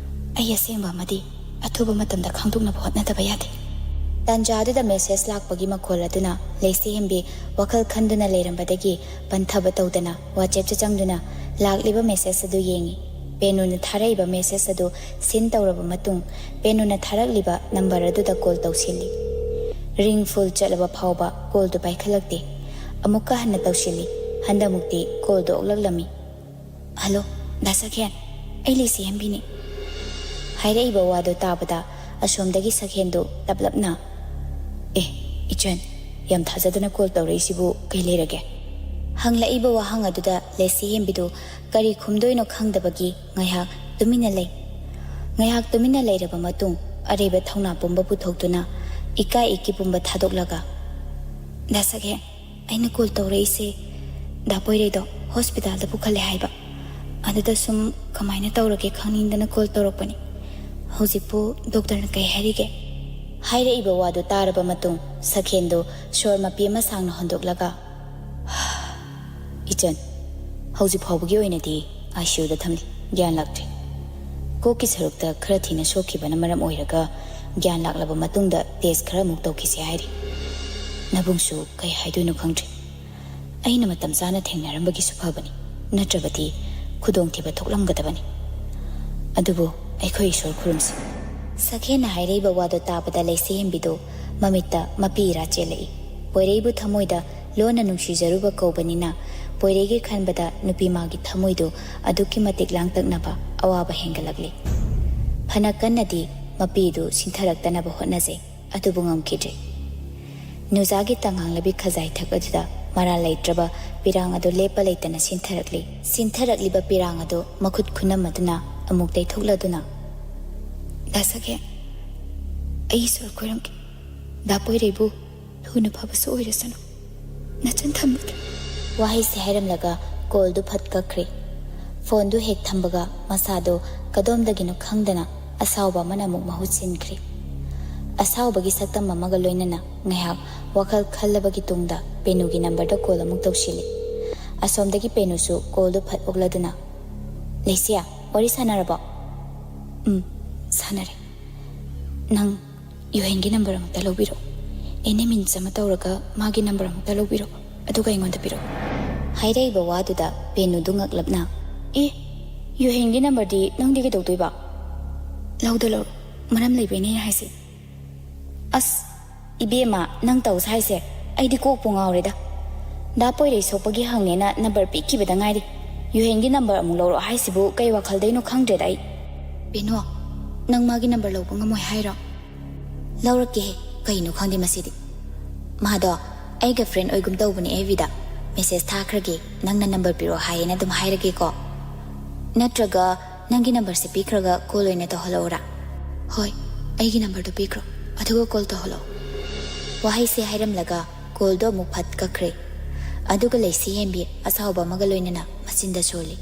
ꯑꯩ ꯑꯁꯦꯡꯕ ꯑꯃꯗꯤ ꯑꯊꯨꯕ ꯃꯇꯝꯗ ꯈꯪꯗꯣꯛꯅꯕ ꯍꯣꯠꯅꯗꯕ ꯌꯥꯗꯦ꯫" ꯇꯥꯟꯖꯥꯗꯨꯗ ꯃꯦꯁꯦꯖ ꯂꯥꯛꯄꯒꯤ ꯃꯈꯣꯜ ꯑꯗꯨꯅ ꯂꯩꯁꯤ ꯍꯦꯟꯕꯤ ꯋꯥꯈꯜ ꯈꯟꯗꯨꯅ ꯂꯩꯔꯝꯕꯗꯒꯤ ꯄꯟꯊꯕ ꯇꯧꯗꯅ ꯋꯥꯆꯦꯞꯇ ꯆꯪꯗꯨꯅ ꯂꯥꯛꯂꯤꯕ ꯃꯦꯁꯦꯖ ꯑꯗꯨ ꯌꯦꯡꯉꯤ꯫ ꯄꯦꯅꯨꯅ ꯊꯥꯔꯛꯏꯕ ꯃꯦꯁꯦꯖ ꯑꯗꯨ ꯁꯤꯟ ꯇꯧꯔꯕ ꯃꯇꯨꯡ, ꯄꯦꯅꯨꯅ ꯊꯥꯔꯛꯂꯤꯕ ꯅꯝꯕꯔ ꯑꯗꯨꯗ ꯀꯣꯜ ꯇꯧꯁꯤꯜꯂꯤ꯫ ꯔꯤꯡ ꯐꯨꯜ ꯆꯠꯂꯕ ꯐꯥꯎꯕ ꯀꯣꯜꯗꯨ ꯄꯥꯏꯈꯠꯂꯛꯇꯦ꯫ ꯑꯃꯨꯛꯀ ꯍꯟꯅ ꯇꯧꯁꯤꯜꯂꯤ꯫ ꯍꯟꯗꯃꯨꯛꯇꯤ ꯀꯣꯜꯗꯨ ꯑꯣꯛꯂꯛꯂꯝꯃꯤ꯫ "ꯍꯜꯂꯣ, ꯗꯥ ꯁꯛꯍꯦꯟ, ꯑꯩ ꯂꯩꯁꯤ ꯍꯦꯟꯕꯤꯅꯤ꯫" ꯍꯥꯏꯔꯛꯏꯕ ꯋꯥꯗꯨ ꯇꯥꯕꯗ ꯑꯁꯣꯝꯗꯒꯤ ꯁꯛꯍꯦꯟꯗꯨ ꯇꯞꯂꯞꯅ, "ꯑꯦ, ꯏꯆꯟ, ꯌꯥꯝ ꯊꯥꯖꯗꯅ ꯀꯣꯜ ꯇꯧꯔꯛꯏꯁꯤꯕꯨ ꯀꯩ ꯂꯩꯔꯒꯦ? ꯍꯪꯂꯛꯏꯕ ꯋꯥꯍꯪ ꯑꯗꯨꯗ ꯂꯦꯁꯤ ꯍꯦꯝꯕꯤꯗꯨ ꯀꯔꯤ ꯈꯨꯝꯗꯣꯏꯅꯣ ꯈꯪꯗꯕꯒꯤ ꯉꯥꯏꯍꯥꯛ ꯇꯨꯃꯤꯟꯅ ꯂꯩ꯫ ꯉꯥꯏꯍꯥꯛ ꯇꯨꯃꯤꯟꯅ ꯂꯩꯔꯕ ꯃꯇꯨꯡ ꯑꯔꯩꯕ ꯊꯧꯅꯥ ꯄꯨꯝꯕ ꯄꯨꯊꯣꯛꯇꯨꯅ ꯏꯀꯥꯏ ꯏꯀꯤ ꯄꯨꯝꯕ ꯊꯥꯗꯣꯛꯂꯒ, "ꯗꯥ ꯁꯛꯍꯦꯟ, ꯑꯩꯅ ꯀꯣꯜ ꯇꯧꯔꯛꯏꯁꯦ ꯗꯥ ꯄꯣꯏꯔꯩꯗꯣ ꯍꯣꯁꯄꯤꯇꯥꯜꯗ ꯄꯨꯈꯠꯂꯦ ꯍꯥꯏꯕ꯫ ꯑꯗꯨꯗ ꯁꯨꯝ ꯀꯃꯥꯏꯅ ꯇꯧꯔꯒꯦ ꯈꯪꯅꯤꯡꯗꯅ ꯀꯣꯜ ꯇꯧꯔꯛꯄꯅꯤ꯫ ꯍꯧꯖꯤꯛꯄꯨ ꯗꯣꯛꯇꯔꯅ ꯀꯩ ꯍꯥꯏꯔꯤꯒꯦ?" ꯍꯥꯏꯔꯛꯏꯕ ꯋꯥꯗꯨ ꯇꯥꯔꯕ ꯃꯇꯨꯡ ꯁꯛꯍꯦꯟꯗꯨ ꯁꯣꯔ ꯃꯄꯤ ꯑꯃ ꯁꯥꯡꯅ ꯍꯣꯟꯗꯣꯛꯂꯒ, "ꯏꯆꯟ, ꯍꯧꯖꯤꯛ ꯐꯥꯎꯕꯒꯤ ꯑꯣꯏꯅꯗꯤ ꯑꯥꯏ ꯁꯤ ꯌꯨꯗ ꯊꯝꯂꯤ, ꯒ꯭ꯌꯥꯟ ꯂꯥꯛꯇ꯭ꯔꯤ꯫ ꯀꯣꯛꯀꯤ ꯁꯔꯨꯛꯇ ꯈꯔ ꯊꯤꯅ ꯁꯣꯛꯈꯤꯕꯅ ꯃꯔꯝ ꯑꯣꯏꯔꯒ ꯒ꯭ꯌꯥꯟ ꯂꯥꯛꯂꯕ ꯃꯇꯨꯡꯗ ꯇꯦꯁ ꯈꯔ ꯑꯃꯨꯛ ꯇꯧꯈꯤꯁꯦ ꯍꯥꯏꯔꯤ꯫ ꯅꯕꯨꯡꯁꯨ ꯀꯩ ꯍꯥꯏꯗꯣꯏꯅꯣ ꯈꯪꯗ꯭ꯔꯦ꯫ ꯑꯩꯅ ꯃꯇꯝ ꯆꯥꯅ ꯊꯦꯡꯅꯔꯝꯕꯒꯤꯁꯨ ꯐꯕꯅꯤ, ꯅꯠꯇ꯭ꯔꯕꯗꯤ ꯈꯨꯗꯣꯡꯊꯤꯕ ꯊꯣꯛꯂꯝꯒꯗꯕꯅꯤ꯫ ꯑꯗꯨꯕꯨ ꯑꯩꯈꯣꯏ ꯏꯁꯣꯔ ꯈꯨꯔꯨꯝꯁꯤ꯫" ꯁꯛꯍꯦꯟꯅ ꯍꯥꯏꯔꯛꯏꯕ ꯋꯥꯗꯨ ꯇꯥꯕꯗ ꯂꯩꯁꯦ ꯍꯦꯝꯕꯤꯗꯨ ꯃꯃꯤꯠꯇ ꯃꯄꯤ ꯏꯔꯥ ꯆꯦꯜꯂꯛꯏ꯫ ꯄꯣꯏꯔꯩꯕꯨ ꯊꯃꯣꯏꯗ ꯂꯣꯟꯅ ꯅꯨꯡꯁꯤꯖꯔꯨꯕ ꯀꯧꯕꯅꯤꯅ ꯄꯣꯏꯔꯩꯒꯤ ꯈꯟꯕꯗ ꯅꯨꯄꯤ ꯃꯥꯒꯤ ꯊꯃꯣꯏꯗꯨ ꯑꯗꯨꯛꯀꯤ ꯃꯇꯤꯛ ꯂꯥꯡꯇꯛꯅꯕ ꯑꯋꯥꯕ ꯍꯦꯟꯒꯠꯂꯛꯂꯤ꯫ ꯐꯅ ꯀꯟꯅꯗꯤ ꯃꯄꯤꯗꯨ ꯁꯤꯟꯊꯔꯛꯇꯅꯕ ꯍꯣꯠꯅꯖꯩ, ꯑꯗꯨꯕꯨ ꯉꯝꯈꯤꯗ꯭ꯔꯦ꯫ ꯅꯨꯖꯥꯒꯤ ꯇꯉꯥꯡꯂꯕꯤ ꯈꯖꯥꯏꯊꯛ ꯑꯗꯨꯗ ꯃꯔꯥꯜ ꯂꯩꯇ꯭ꯔꯕ ꯄꯤꯔꯥꯡ ꯑꯗꯨ ꯂꯦꯞꯄ ꯂꯩꯇꯅ ꯁꯤꯟꯊꯔꯛꯂꯤ꯫ ꯁꯤꯟꯊꯔꯛꯂꯤꯕ ꯄꯤꯔꯥꯡ ꯑꯗꯨ ꯃꯈꯨꯠ ꯈꯨꯅꯝ ꯑꯗꯨꯅ ꯑꯃꯨꯛ ꯇꯩꯊꯣꯛꯂꯗꯨꯅ, "ꯗꯥ ꯁꯛꯍꯦꯟ, ꯑꯩ ꯏꯁꯣꯔ ꯈꯣꯏꯔꯝꯒꯦ꯫ ꯗꯥ ꯄꯣꯏꯔꯩꯕꯨ ꯊꯨꯅ ꯐꯕꯁꯨ ꯑꯣꯏꯔꯁꯅꯨ꯫ ꯅꯆꯟ ꯊꯝꯂꯒꯦ꯫" ꯋꯥꯍꯩꯁꯦ ꯍꯥꯏꯔꯝꯂꯒ ꯀꯣꯜꯗꯨ ꯐꯠ ꯀꯛꯈ꯭ꯔꯦ꯫ ꯐꯣꯟꯗꯨ ꯍꯦꯛ ꯊꯝꯕꯒ ꯃꯁꯥꯗꯨ ꯀꯗꯣꯝꯗꯒꯤꯅꯣ ꯈꯪꯗꯅ ꯑꯁꯥꯎꯕ ꯑꯃꯅ ꯑꯃꯨꯛ ꯃꯍꯨꯠ ꯁꯤꯟꯈ꯭ꯔꯦ꯫ ꯑꯁꯥꯎꯕꯒꯤ ꯁꯛꯇꯝ ꯑꯃꯒ ꯂꯣꯏꯅꯅ ꯉꯥꯏꯍꯥꯛ ꯋꯥꯈꯜ ꯈꯜꯂꯕꯒꯤ ꯇꯨꯡꯗ ꯄꯦꯅꯨꯒꯤ ꯅꯝꯕꯔꯗ ꯀꯣꯜ ꯑꯃꯨꯛ ꯇꯧꯁꯤꯜꯂꯤ꯫ ꯑꯁꯣꯝꯗꯒꯤ ꯄꯦꯅꯨꯁꯨ ꯀꯣꯜꯗꯨ ꯐꯠ ꯑꯣꯛꯂꯗꯨꯅ, "ꯂꯩꯁꯤꯌꯥ, ꯋꯥꯔꯤ ꯁꯥꯟꯅꯔꯕꯣ?" "ꯎꯝ, ꯁꯥꯟꯅꯔꯦ꯫ ꯅꯪ ꯌꯨꯍꯦꯟꯒꯤ ꯅꯝꯕꯔ ꯑꯃꯨꯛꯇ ꯂꯧꯕꯤꯔꯣ꯫ ꯑꯦꯅꯤ ꯃꯤꯟꯁ ꯑꯃ ꯇꯧꯔꯒ ꯃꯥꯒꯤ ꯅꯝꯕꯔ ꯑꯃꯨꯛꯇ ꯂꯧꯕꯤꯔꯣ, ꯑꯗꯨꯒ ꯑꯩꯉꯣꯟꯗ ꯄꯤꯔꯛꯑꯣ꯫" ꯍꯥꯏꯔꯛꯏꯕ ꯋꯥꯗꯨꯗ ꯄꯦꯅꯨꯗꯨ ꯉꯛꯂꯞꯅ, "ꯑꯦ, ꯌꯨꯍꯦꯟꯒꯤ ꯅꯝꯕꯔꯗꯤ ꯅꯪꯗꯤ ꯀꯩꯗꯧꯗꯣꯏꯕ?" "ꯂꯧꯗ ꯂꯧꯔꯣ, ꯃꯔꯝ ꯂꯩꯕꯩꯅꯦ ꯍꯥꯏꯁꯦ꯫" "ꯑꯁ, ꯏꯕꯦꯝꯃ, ꯅꯪ ꯇꯧꯁ ꯍꯥꯏꯁꯦ ꯑꯩꯗꯤ ꯀꯣꯛꯄꯨ ꯉꯥꯎꯔꯦꯗ꯫ ꯗꯥ ꯄꯣꯏꯔꯩ ꯁꯣꯛꯄꯒꯤ ꯍꯪꯉꯦꯅ ꯅꯝꯕꯔ ꯄꯤꯈꯤꯕꯗ ꯉꯥꯏꯔꯤ꯫ ꯌꯨꯍꯦꯟꯒꯤ ꯅꯝꯕꯔ ꯑꯃꯨꯛ ꯂꯧꯔꯛꯑꯣ ꯍꯥꯏꯁꯤꯕꯨ ꯀꯩ ꯋꯥꯈꯜꯗꯩꯅꯣ ꯈꯪꯗ꯭ꯔꯦꯗ ꯑꯩ꯫" "ꯄꯦꯅꯨ, ꯅꯪ ꯃꯥꯒꯤ ꯅꯝꯕꯔ ꯂꯧꯕ ꯉꯝꯃꯣꯏ ꯍꯥꯏꯔꯣ?" "ꯂꯧꯔꯛꯀꯦꯍꯦ, ꯀꯩꯅꯣ ꯈꯪꯗꯦ ꯃꯁꯤꯗꯤ꯫ ꯃꯥꯗꯣ ꯑꯩꯒ ꯐ꯭ꯔꯦꯟ ꯑꯣꯏꯒꯨꯝ ꯇꯧꯕꯅꯦ ꯑꯦꯐ ꯕꯤꯗ꯫ ꯃꯦꯁꯦꯖ ꯊꯥꯈ꯭ꯔꯒꯦ, ꯅꯪꯅ ꯅꯝꯕꯔ ꯄꯤꯔꯛꯑꯣ ꯍꯥꯏꯌꯦꯅ ꯑꯗꯨꯝ ꯍꯥꯏꯔꯒꯦꯀꯣ꯫ ꯅꯠꯇ꯭ꯔꯒ ꯅꯪꯒꯤ ꯅꯝꯕꯔꯁꯦ ꯄꯤꯈ꯭ꯔꯒ ꯀꯣꯜ ꯑꯣꯏꯅ ꯇꯧꯍꯜꯂꯛꯎꯔꯥ? ꯍꯣꯏ, ꯑꯩꯒꯤ ꯅꯝꯕꯔꯗꯣ ꯄꯤꯈ꯭ꯔꯣ, ꯑꯗꯨꯒ ꯀꯣꯜ ꯇꯧꯍꯜꯂꯛꯑꯣ꯫ ꯋꯥꯍꯩꯁꯦ ꯍꯥꯏꯔꯝꯂꯒ ꯀꯣꯜꯗꯣ ꯑꯃꯨꯛ ꯐꯠ ꯀꯛꯈ꯭ꯔꯦ꯫ ꯑꯗꯨꯒ ꯂꯩꯁꯤ ꯍꯦꯟꯕꯤ ꯑꯁꯥꯎꯕ ꯑꯃꯒ ꯂꯣꯏꯅꯅ ꯃꯆꯤꯟꯗ ꯁꯣꯜꯂꯤ꯫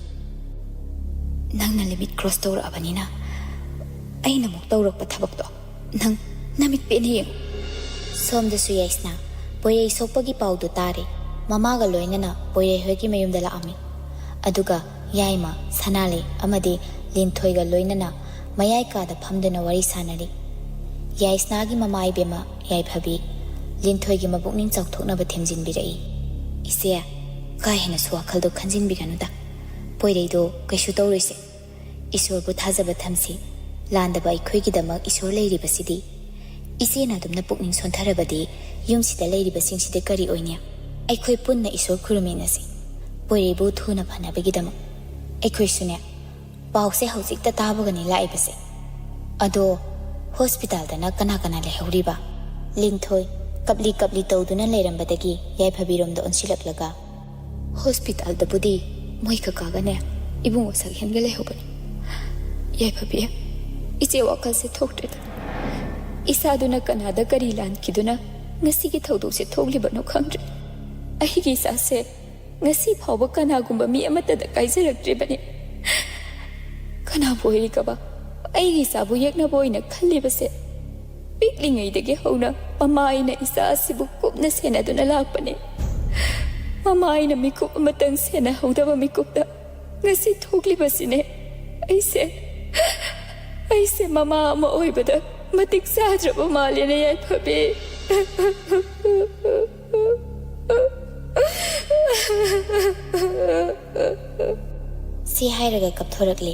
ꯅꯪꯅ ꯂꯤꯃꯤꯠ ꯀ꯭ꯔꯣꯁ ꯇꯧꯔꯛꯑꯕꯅꯤꯅ ꯑꯩꯅ ꯑꯃꯨꯛ ꯇꯧꯔꯛꯄ ꯊꯕꯛꯇꯣ ꯅꯪ ꯅꯃꯤꯠ ꯄꯦꯟꯅ ꯌꯦꯡꯉꯨ꯫ ꯁꯣꯝꯗꯁꯨ ꯌꯥꯏꯁꯅꯥ ꯄꯣꯏꯔꯩ ꯁꯣꯛꯄꯒꯤ ꯄꯥꯎꯗꯨ ꯇꯥꯔꯦ꯫ ꯃꯃꯥꯒ ꯂꯣꯏꯅꯅ ꯄꯣꯏꯔꯩ ꯍꯣꯏꯒꯤ ꯃꯌꯨꯝꯗ ꯂꯥꯛꯑꯝꯃꯤ꯫ ꯑꯗꯨꯒ ꯌꯥꯏꯃ, ꯁꯅꯥꯂꯩ ꯑꯃꯗꯤ ꯂꯤꯟꯊꯣꯏꯒ ꯂꯣꯏꯅꯅ ꯃꯌꯥꯏ ꯀꯥꯗ ꯐꯝꯗꯨꯅ ꯋꯥꯔꯤ ꯁꯥꯟꯅꯔꯤ꯫ ꯌꯥꯏꯁꯅꯥꯒꯤ ꯃꯃꯥ ꯏꯕꯦꯝꯃ ꯌꯥꯏꯐꯕꯤ ꯂꯤꯟꯊꯣꯏꯒꯤ ꯃꯄꯨꯛꯅꯤꯡ ꯆꯥꯎꯊꯣꯛꯅꯕ ꯊꯦꯝꯖꯤꯟꯕꯤꯔꯛꯏ꯫ "ꯏꯆꯦ, ꯀꯥ ꯍꯦꯟꯅꯁꯨ ꯋꯥꯈꯜꯗꯣ ꯈꯟꯖꯤꯟꯕꯤꯒꯅꯨꯗ꯫ ꯄꯣꯏꯔꯩꯗꯣ ꯀꯩꯁꯨ ꯇꯧꯔꯣꯏꯁꯦ꯫ ꯏꯁꯣꯔꯕꯨ ꯊꯥꯖꯕ ꯊꯝꯁꯤ꯫ ꯂꯥꯟꯗꯕ ꯑꯩꯈꯣꯏꯒꯤꯗꯃꯛ ꯏꯁꯣꯔ ꯂꯩꯔꯤꯕꯁꯤꯗꯤ꯫ ꯏꯆꯦꯅ ꯑꯗꯨꯝꯅ ꯄꯨꯛꯅꯤꯡ ꯁꯣꯟꯊꯔꯕꯗꯤ ꯌꯨꯝꯁꯤꯗ ꯂꯩꯔꯤꯕꯁꯤꯡꯁꯤꯗꯤ ꯀꯔꯤ ꯑꯣꯏꯅꯤ? ꯑꯩꯈꯣꯏ ꯄꯨꯟꯅ ꯏꯁꯣꯔ ꯈꯨꯔꯨꯝꯃꯤꯟꯅꯁꯤ, ꯄꯣꯏꯔꯩꯕꯨ ꯊꯨꯅ ꯐꯅꯕꯒꯤꯗꯃꯛ꯫ ꯑꯩꯈꯣꯏꯁꯨꯅꯦ, ꯄꯥꯎꯁꯦ ꯍꯧꯖꯤꯛꯇ ꯇꯥꯕꯒꯅꯤ ꯂꯥꯛꯏꯕꯁꯦ꯫ ꯑꯗꯣ ꯍꯣꯁꯄꯤꯇꯥꯜꯗꯅ ꯀꯅꯥ ꯀꯅꯥ ꯂꯩꯍꯧꯔꯤꯕ?" ꯂꯤꯟꯊꯣꯏ ꯀꯞꯂꯤ ꯀꯞꯂꯤ ꯇꯧꯗꯨꯅ ꯂꯩꯔꯝꯕꯗꯒꯤ ꯌꯥꯏꯐꯕꯤꯔꯣꯝꯗ ꯑꯣꯟꯁꯤꯜꯂꯛꯂꯒ, "ꯍꯣꯁꯄꯤꯇꯥꯜꯗꯕꯨꯗꯤ ꯃꯣꯏ ꯀꯀꯥꯒꯅꯦ ꯏꯕꯨꯡꯉꯣ ꯁꯛꯍꯦꯟꯒ ꯂꯩꯍꯧꯕꯅꯤ꯫ ꯌꯥꯏꯐꯕꯤ, ꯏꯆꯦ ꯋꯥꯈꯜꯁꯦ ꯊꯣꯛꯇ꯭ꯔꯦꯗ꯫ ꯏꯆꯥꯗꯨꯅ ꯀꯅꯥꯗ ꯀꯔꯤ ꯂꯥꯟꯈꯤꯗꯨꯅ ꯉꯁꯤꯒꯤ ꯊꯧꯗꯣꯛꯁꯦ ꯊꯣꯛꯂꯤꯕꯅꯣ ꯈꯪꯗ꯭ꯔꯦ꯫ ꯑꯩꯒꯤ ꯏꯆꯥꯁꯦ ꯉꯁꯤ ꯐꯥꯎꯕ ꯀꯅꯥꯒꯨꯝꯕ ꯃꯤ ꯑꯃꯠꯇꯗ ꯀꯥꯏꯖꯔꯛꯇ꯭ꯔꯤꯕꯅꯤ꯫ ꯀꯅꯥꯕꯨ ꯑꯣꯏꯔꯤꯒꯕ ꯑꯩꯒꯤ ꯏꯆꯥꯕꯨ ꯌꯦꯛꯅꯕ ꯑꯣꯏꯅ ꯈꯜꯂꯤꯕꯁꯦ? ꯄꯤꯛꯂꯤꯉꯩꯗꯒꯤ ꯍꯧꯅ ꯃꯃꯥ ꯑꯩꯅ ꯏꯆꯥ ꯑꯁꯤꯕꯨ ꯀꯨꯞꯅ ꯁꯦꯟꯅꯗꯨꯅ ꯂꯥꯛꯄꯅꯤ꯫ ꯃꯃꯥ ꯑꯩꯅ ꯃꯤꯀꯨꯞ ꯑꯃꯇꯪ ꯁꯦꯟꯅꯍꯧꯗꯕ ꯃꯤꯀꯨꯞꯇ ꯉꯁꯤ ꯊꯣꯛꯂꯤꯕꯁꯤꯅꯦ꯫ ꯑꯩꯁꯦ, ꯑꯩꯁꯦ ꯃꯃꯥ ꯑꯃ ꯑꯣꯏꯕꯗ ꯃꯇꯤꯛ ꯆꯥꯗ꯭ꯔꯕ ꯃꯥꯜꯂꯦꯅꯦ, ꯌꯥꯏꯐꯕꯤ꯫" ꯁꯤ ꯍꯥꯏꯔꯒ ꯀꯞꯊꯣꯔꯛꯂꯦ꯫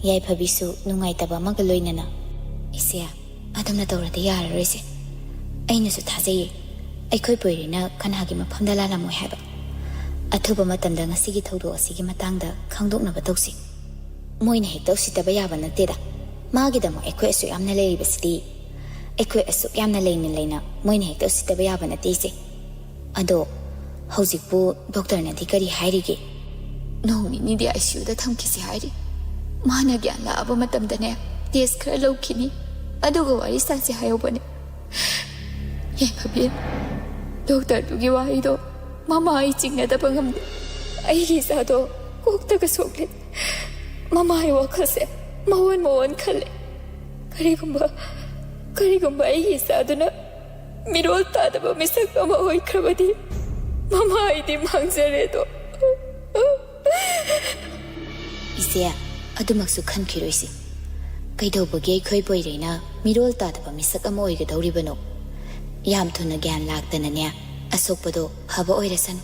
ꯌꯥꯏꯐꯕꯤꯁꯨ ꯅꯨꯡꯉꯥꯏꯇꯕ ꯑꯃꯒ ꯂꯣꯏꯅꯅ, "ꯏꯆꯦ, ꯑꯗꯨꯝꯅ ꯇꯧꯔꯗꯤ ꯌꯥꯔꯔꯣꯏꯁꯦ꯫ ꯑꯩꯅꯁꯨ ꯊꯥꯖꯩꯌꯦ, ꯑꯩꯈꯣꯏ ꯄꯣꯏꯔꯩꯅ ꯀꯅꯥꯒꯤ ꯃꯐꯝꯗ ꯂꯥꯜꯂꯝꯃꯣꯏ ꯍꯥꯏꯕ꯫ ꯑꯊꯨꯕ ꯃꯇꯝꯗ ꯉꯁꯤꯒꯤ ꯊꯧꯗꯣꯛ ꯑꯁꯤꯒꯤ ꯃꯇꯥꯡꯗ ꯈꯪꯗꯣꯛꯅꯕ ꯇꯧꯁꯤ꯫ ꯃꯣꯏꯅ ꯍꯦꯛꯇ ꯎꯁꯤꯠꯇꯕ ꯌꯥꯕ ꯅꯠꯇꯦꯗ꯫ ꯃꯥꯒꯤꯗꯃꯛ ꯑꯩꯈꯣꯏ ꯑꯁꯨꯛ ꯌꯥꯝꯅ ꯂꯩꯔꯤꯕꯁꯤꯗꯤ꯫" ꯑꯩꯈꯣꯏ ꯑꯁꯨꯛ ꯌꯥꯝꯅ ꯂꯩꯅ ꯂꯩꯅ ꯃꯣꯏꯅ ꯍꯦꯛꯇ ꯎꯁꯤꯠꯇꯕ ꯌꯥꯕ ꯅꯠꯇꯦ ꯏꯆꯦ꯫ ꯑꯗꯣ ꯍꯧꯖꯤꯛꯄꯨ ꯗꯣꯛꯇꯔꯅꯗꯤ ꯀꯔꯤ ꯍꯥꯏꯔꯤꯒꯦ? ꯅꯣꯡ ꯅꯤꯅꯤꯗꯤ ꯑꯥꯏ ꯁꯤ ꯌꯨꯗ ꯊꯝꯈꯤꯁꯤ ꯍꯥꯏꯔꯤ꯫ ꯃꯥꯅ ꯒ꯭ꯌꯥꯟ ꯂꯥꯛꯑꯕ ꯃꯇꯝꯗꯅꯦ ꯇꯦꯁ ꯈꯔ ꯂꯧꯈꯤꯅꯤ, ꯑꯗꯨꯒ ꯋꯥꯔꯤ ꯁꯥꯁꯤ ꯍꯥꯏꯍꯧꯕꯅꯦ꯫ ꯌꯥꯏꯐꯕꯤ, ꯗꯣꯛꯇꯔꯗꯨꯒꯤ ꯋꯥꯍꯩꯗꯣ ꯃꯃꯥ ꯑꯩ ꯆꯤꯡꯅꯗꯕ ꯉꯝꯗꯦ꯫ ꯑꯩꯒꯤ ꯏꯆꯥꯗꯣ ꯀꯣꯛꯇꯒ ꯁꯣꯛꯂꯦ꯫ ꯃꯃꯥ ꯑꯩ ꯋꯥꯈꯜꯁꯦ ꯃꯑꯣꯟ ꯃꯑꯣꯟ ꯈꯜꯂꯦ꯫ ꯀꯔꯤꯒꯨꯝꯕ ꯀꯔꯤꯒꯨꯝꯕ ꯑꯩꯒꯤ ꯏꯆꯥꯗꯨꯅ ꯃꯤꯔꯣꯜ ꯇꯥꯗꯕ ꯃꯤꯁꯛ ꯑꯃ ꯑꯣꯏꯈ꯭ꯔꯕꯗꯤ ꯃꯃꯥ ꯑꯩꯗꯤ ꯃꯥꯡꯖꯔꯦꯗꯣ꯫ ꯏꯆꯦ, ꯑꯗꯨꯃꯛꯁꯨ ꯈꯟꯈꯤꯔꯣꯏꯁꯤ꯫ ꯀꯩꯗꯧꯕꯒꯤ ꯑꯩꯈꯣꯏ ꯄꯣꯏꯔꯩꯅ ꯃꯤꯔꯣꯜ ꯇꯥꯗꯕ ꯃꯤꯁꯛ ꯑꯃ ꯑꯣꯏꯒꯗꯧꯔꯤꯕꯅꯣ? ꯌꯥꯝ ꯊꯨꯅ ꯒ꯭ꯌꯥꯟ ꯂꯥꯛꯇꯅꯅꯦ, ꯑꯁꯣꯛꯄꯗꯣ ꯐꯕ ꯑꯣꯏꯔꯁꯅꯨ꯫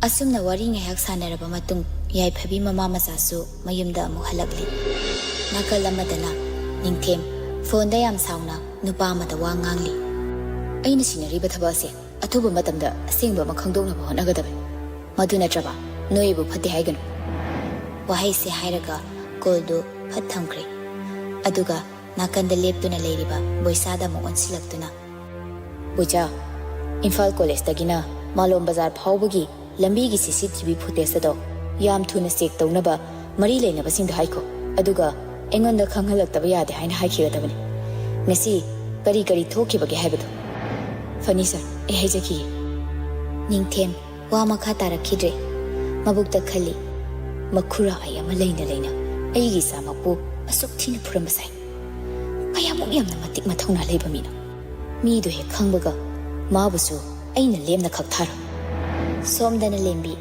ꯑꯁꯨꯝꯅ ꯋꯥꯔꯤ ꯉꯥꯏꯍꯥꯛ ꯁꯥꯟꯅꯔꯕ ꯃꯇꯨꯡ, ꯌꯥꯏꯐꯕꯤ ꯃꯃꯥ ꯃꯆꯥꯁꯨ ꯃꯌꯨꯝꯗ ꯑꯃꯨꯛ ꯍꯜꯂꯛꯂꯤ꯫ ꯅꯥꯀꯜ ꯑꯃꯗꯅ ꯅꯤꯡꯊꯦꯝ ꯐꯣꯟꯗ ꯌꯥꯝ ꯁꯥꯎꯅ ꯅꯨꯄꯥ ꯑꯃꯗ ꯋꯥ ꯉꯥꯡꯂꯤ꯫ "ꯑꯩꯅ ꯁꯤꯟꯅꯔꯤꯕ ꯊꯕꯛ ꯑꯁꯦ ꯑꯊꯨꯕ ꯃꯇꯝꯗ ꯑꯁꯦꯡꯕ ꯑꯃ ꯈꯪꯗꯣꯛꯅꯕ ꯍꯣꯠꯅꯒꯗꯕꯅꯤ꯫ ꯃꯗꯨ ꯅꯠꯇ꯭ꯔꯕ ꯅꯣꯏꯕꯨ ꯐꯠꯇꯦ ꯍꯥꯏꯒꯅꯨ꯫" ꯋꯥꯍꯩꯁꯦ ꯍꯥꯏꯔꯒ ꯀꯣꯜꯗꯨ ꯐꯠ ꯊꯝꯈ꯭ꯔꯦ꯫ ꯑꯗꯨꯒ ꯅꯥꯀꯟꯗ ꯂꯦꯞꯇꯨꯅ ꯂꯩꯔꯤꯕ ꯕꯣꯏꯆꯥꯗ ꯑꯃꯨꯛ ꯑꯣꯟꯁꯤꯜꯂꯛꯇꯨꯅ, "ꯕꯣꯏꯆꯥ, ꯏꯝꯐꯥꯜ ꯀꯣꯂꯦꯖꯇꯒꯤꯅ ꯃꯥꯂꯣꯝ ꯕꯖꯥꯔ ꯐꯥꯎꯕꯒꯤ ꯂꯝꯕꯤꯒꯤ ꯁꯤ ꯁꯤ ꯇꯤ ꯚꯤ ꯐꯨꯇꯦꯖ ꯑꯗꯣ ꯌꯥꯝ ꯊꯨꯅ ꯆꯦꯛ ꯇꯧꯅꯕ ꯃꯔꯤ ꯂꯩꯅꯕꯁꯤꯡꯗ ꯍꯥꯏꯈꯣ꯫ ꯑꯗꯨꯒ ꯑꯩꯉꯣꯟꯗ ꯈꯪꯍꯜꯂꯛꯇꯕ ꯌꯥꯗꯦ ꯍꯥꯏꯅ ꯍꯥꯏꯈꯤꯒꯗꯕꯅꯤ꯫ ꯉꯁꯤ ꯀꯔꯤ ꯀꯔꯤ ꯊꯣꯛꯈꯤꯕꯒꯦ ꯍꯥꯏꯕꯗꯣ꯫" "ꯐꯅꯤ ꯁꯥꯔ, ꯑꯩ ꯍꯥꯏꯖꯈꯤꯒꯦ꯫" ꯅꯤꯡꯊꯦꯝ ꯋꯥ ꯃꯈꯥ ꯇꯥꯔꯛꯈꯤꯗ꯭ꯔꯦ꯫ ꯃꯕꯨꯛꯇ ꯈꯜꯂꯤ, "ꯃꯈꯨꯔꯥ ꯑꯩ ꯑꯃ ꯂꯩꯅ ꯂꯩꯅ ꯑꯩꯒꯤ ꯏꯆꯥꯃꯛꯄꯨ ꯑꯁꯨꯛ ꯊꯤꯅ ꯐꯨꯔꯝꯕ ꯁꯥꯏ꯫ ꯀꯌꯥꯃꯨꯛ ꯌꯥꯝꯅ ꯃꯇꯤꯛ ꯃꯊꯧꯅꯥ ꯂꯩꯕ ꯃꯤꯅꯣ꯫ ꯃꯤꯗꯨ ꯍꯦꯛ ꯈꯪꯕꯒ ꯃꯥꯕꯨꯁꯨ ꯑꯩꯅ ꯂꯦꯝꯅ ꯈꯛ ꯊꯥꯔꯣꯏ꯫" ꯁꯣꯝꯗꯅ ꯂꯦꯝꯕꯤ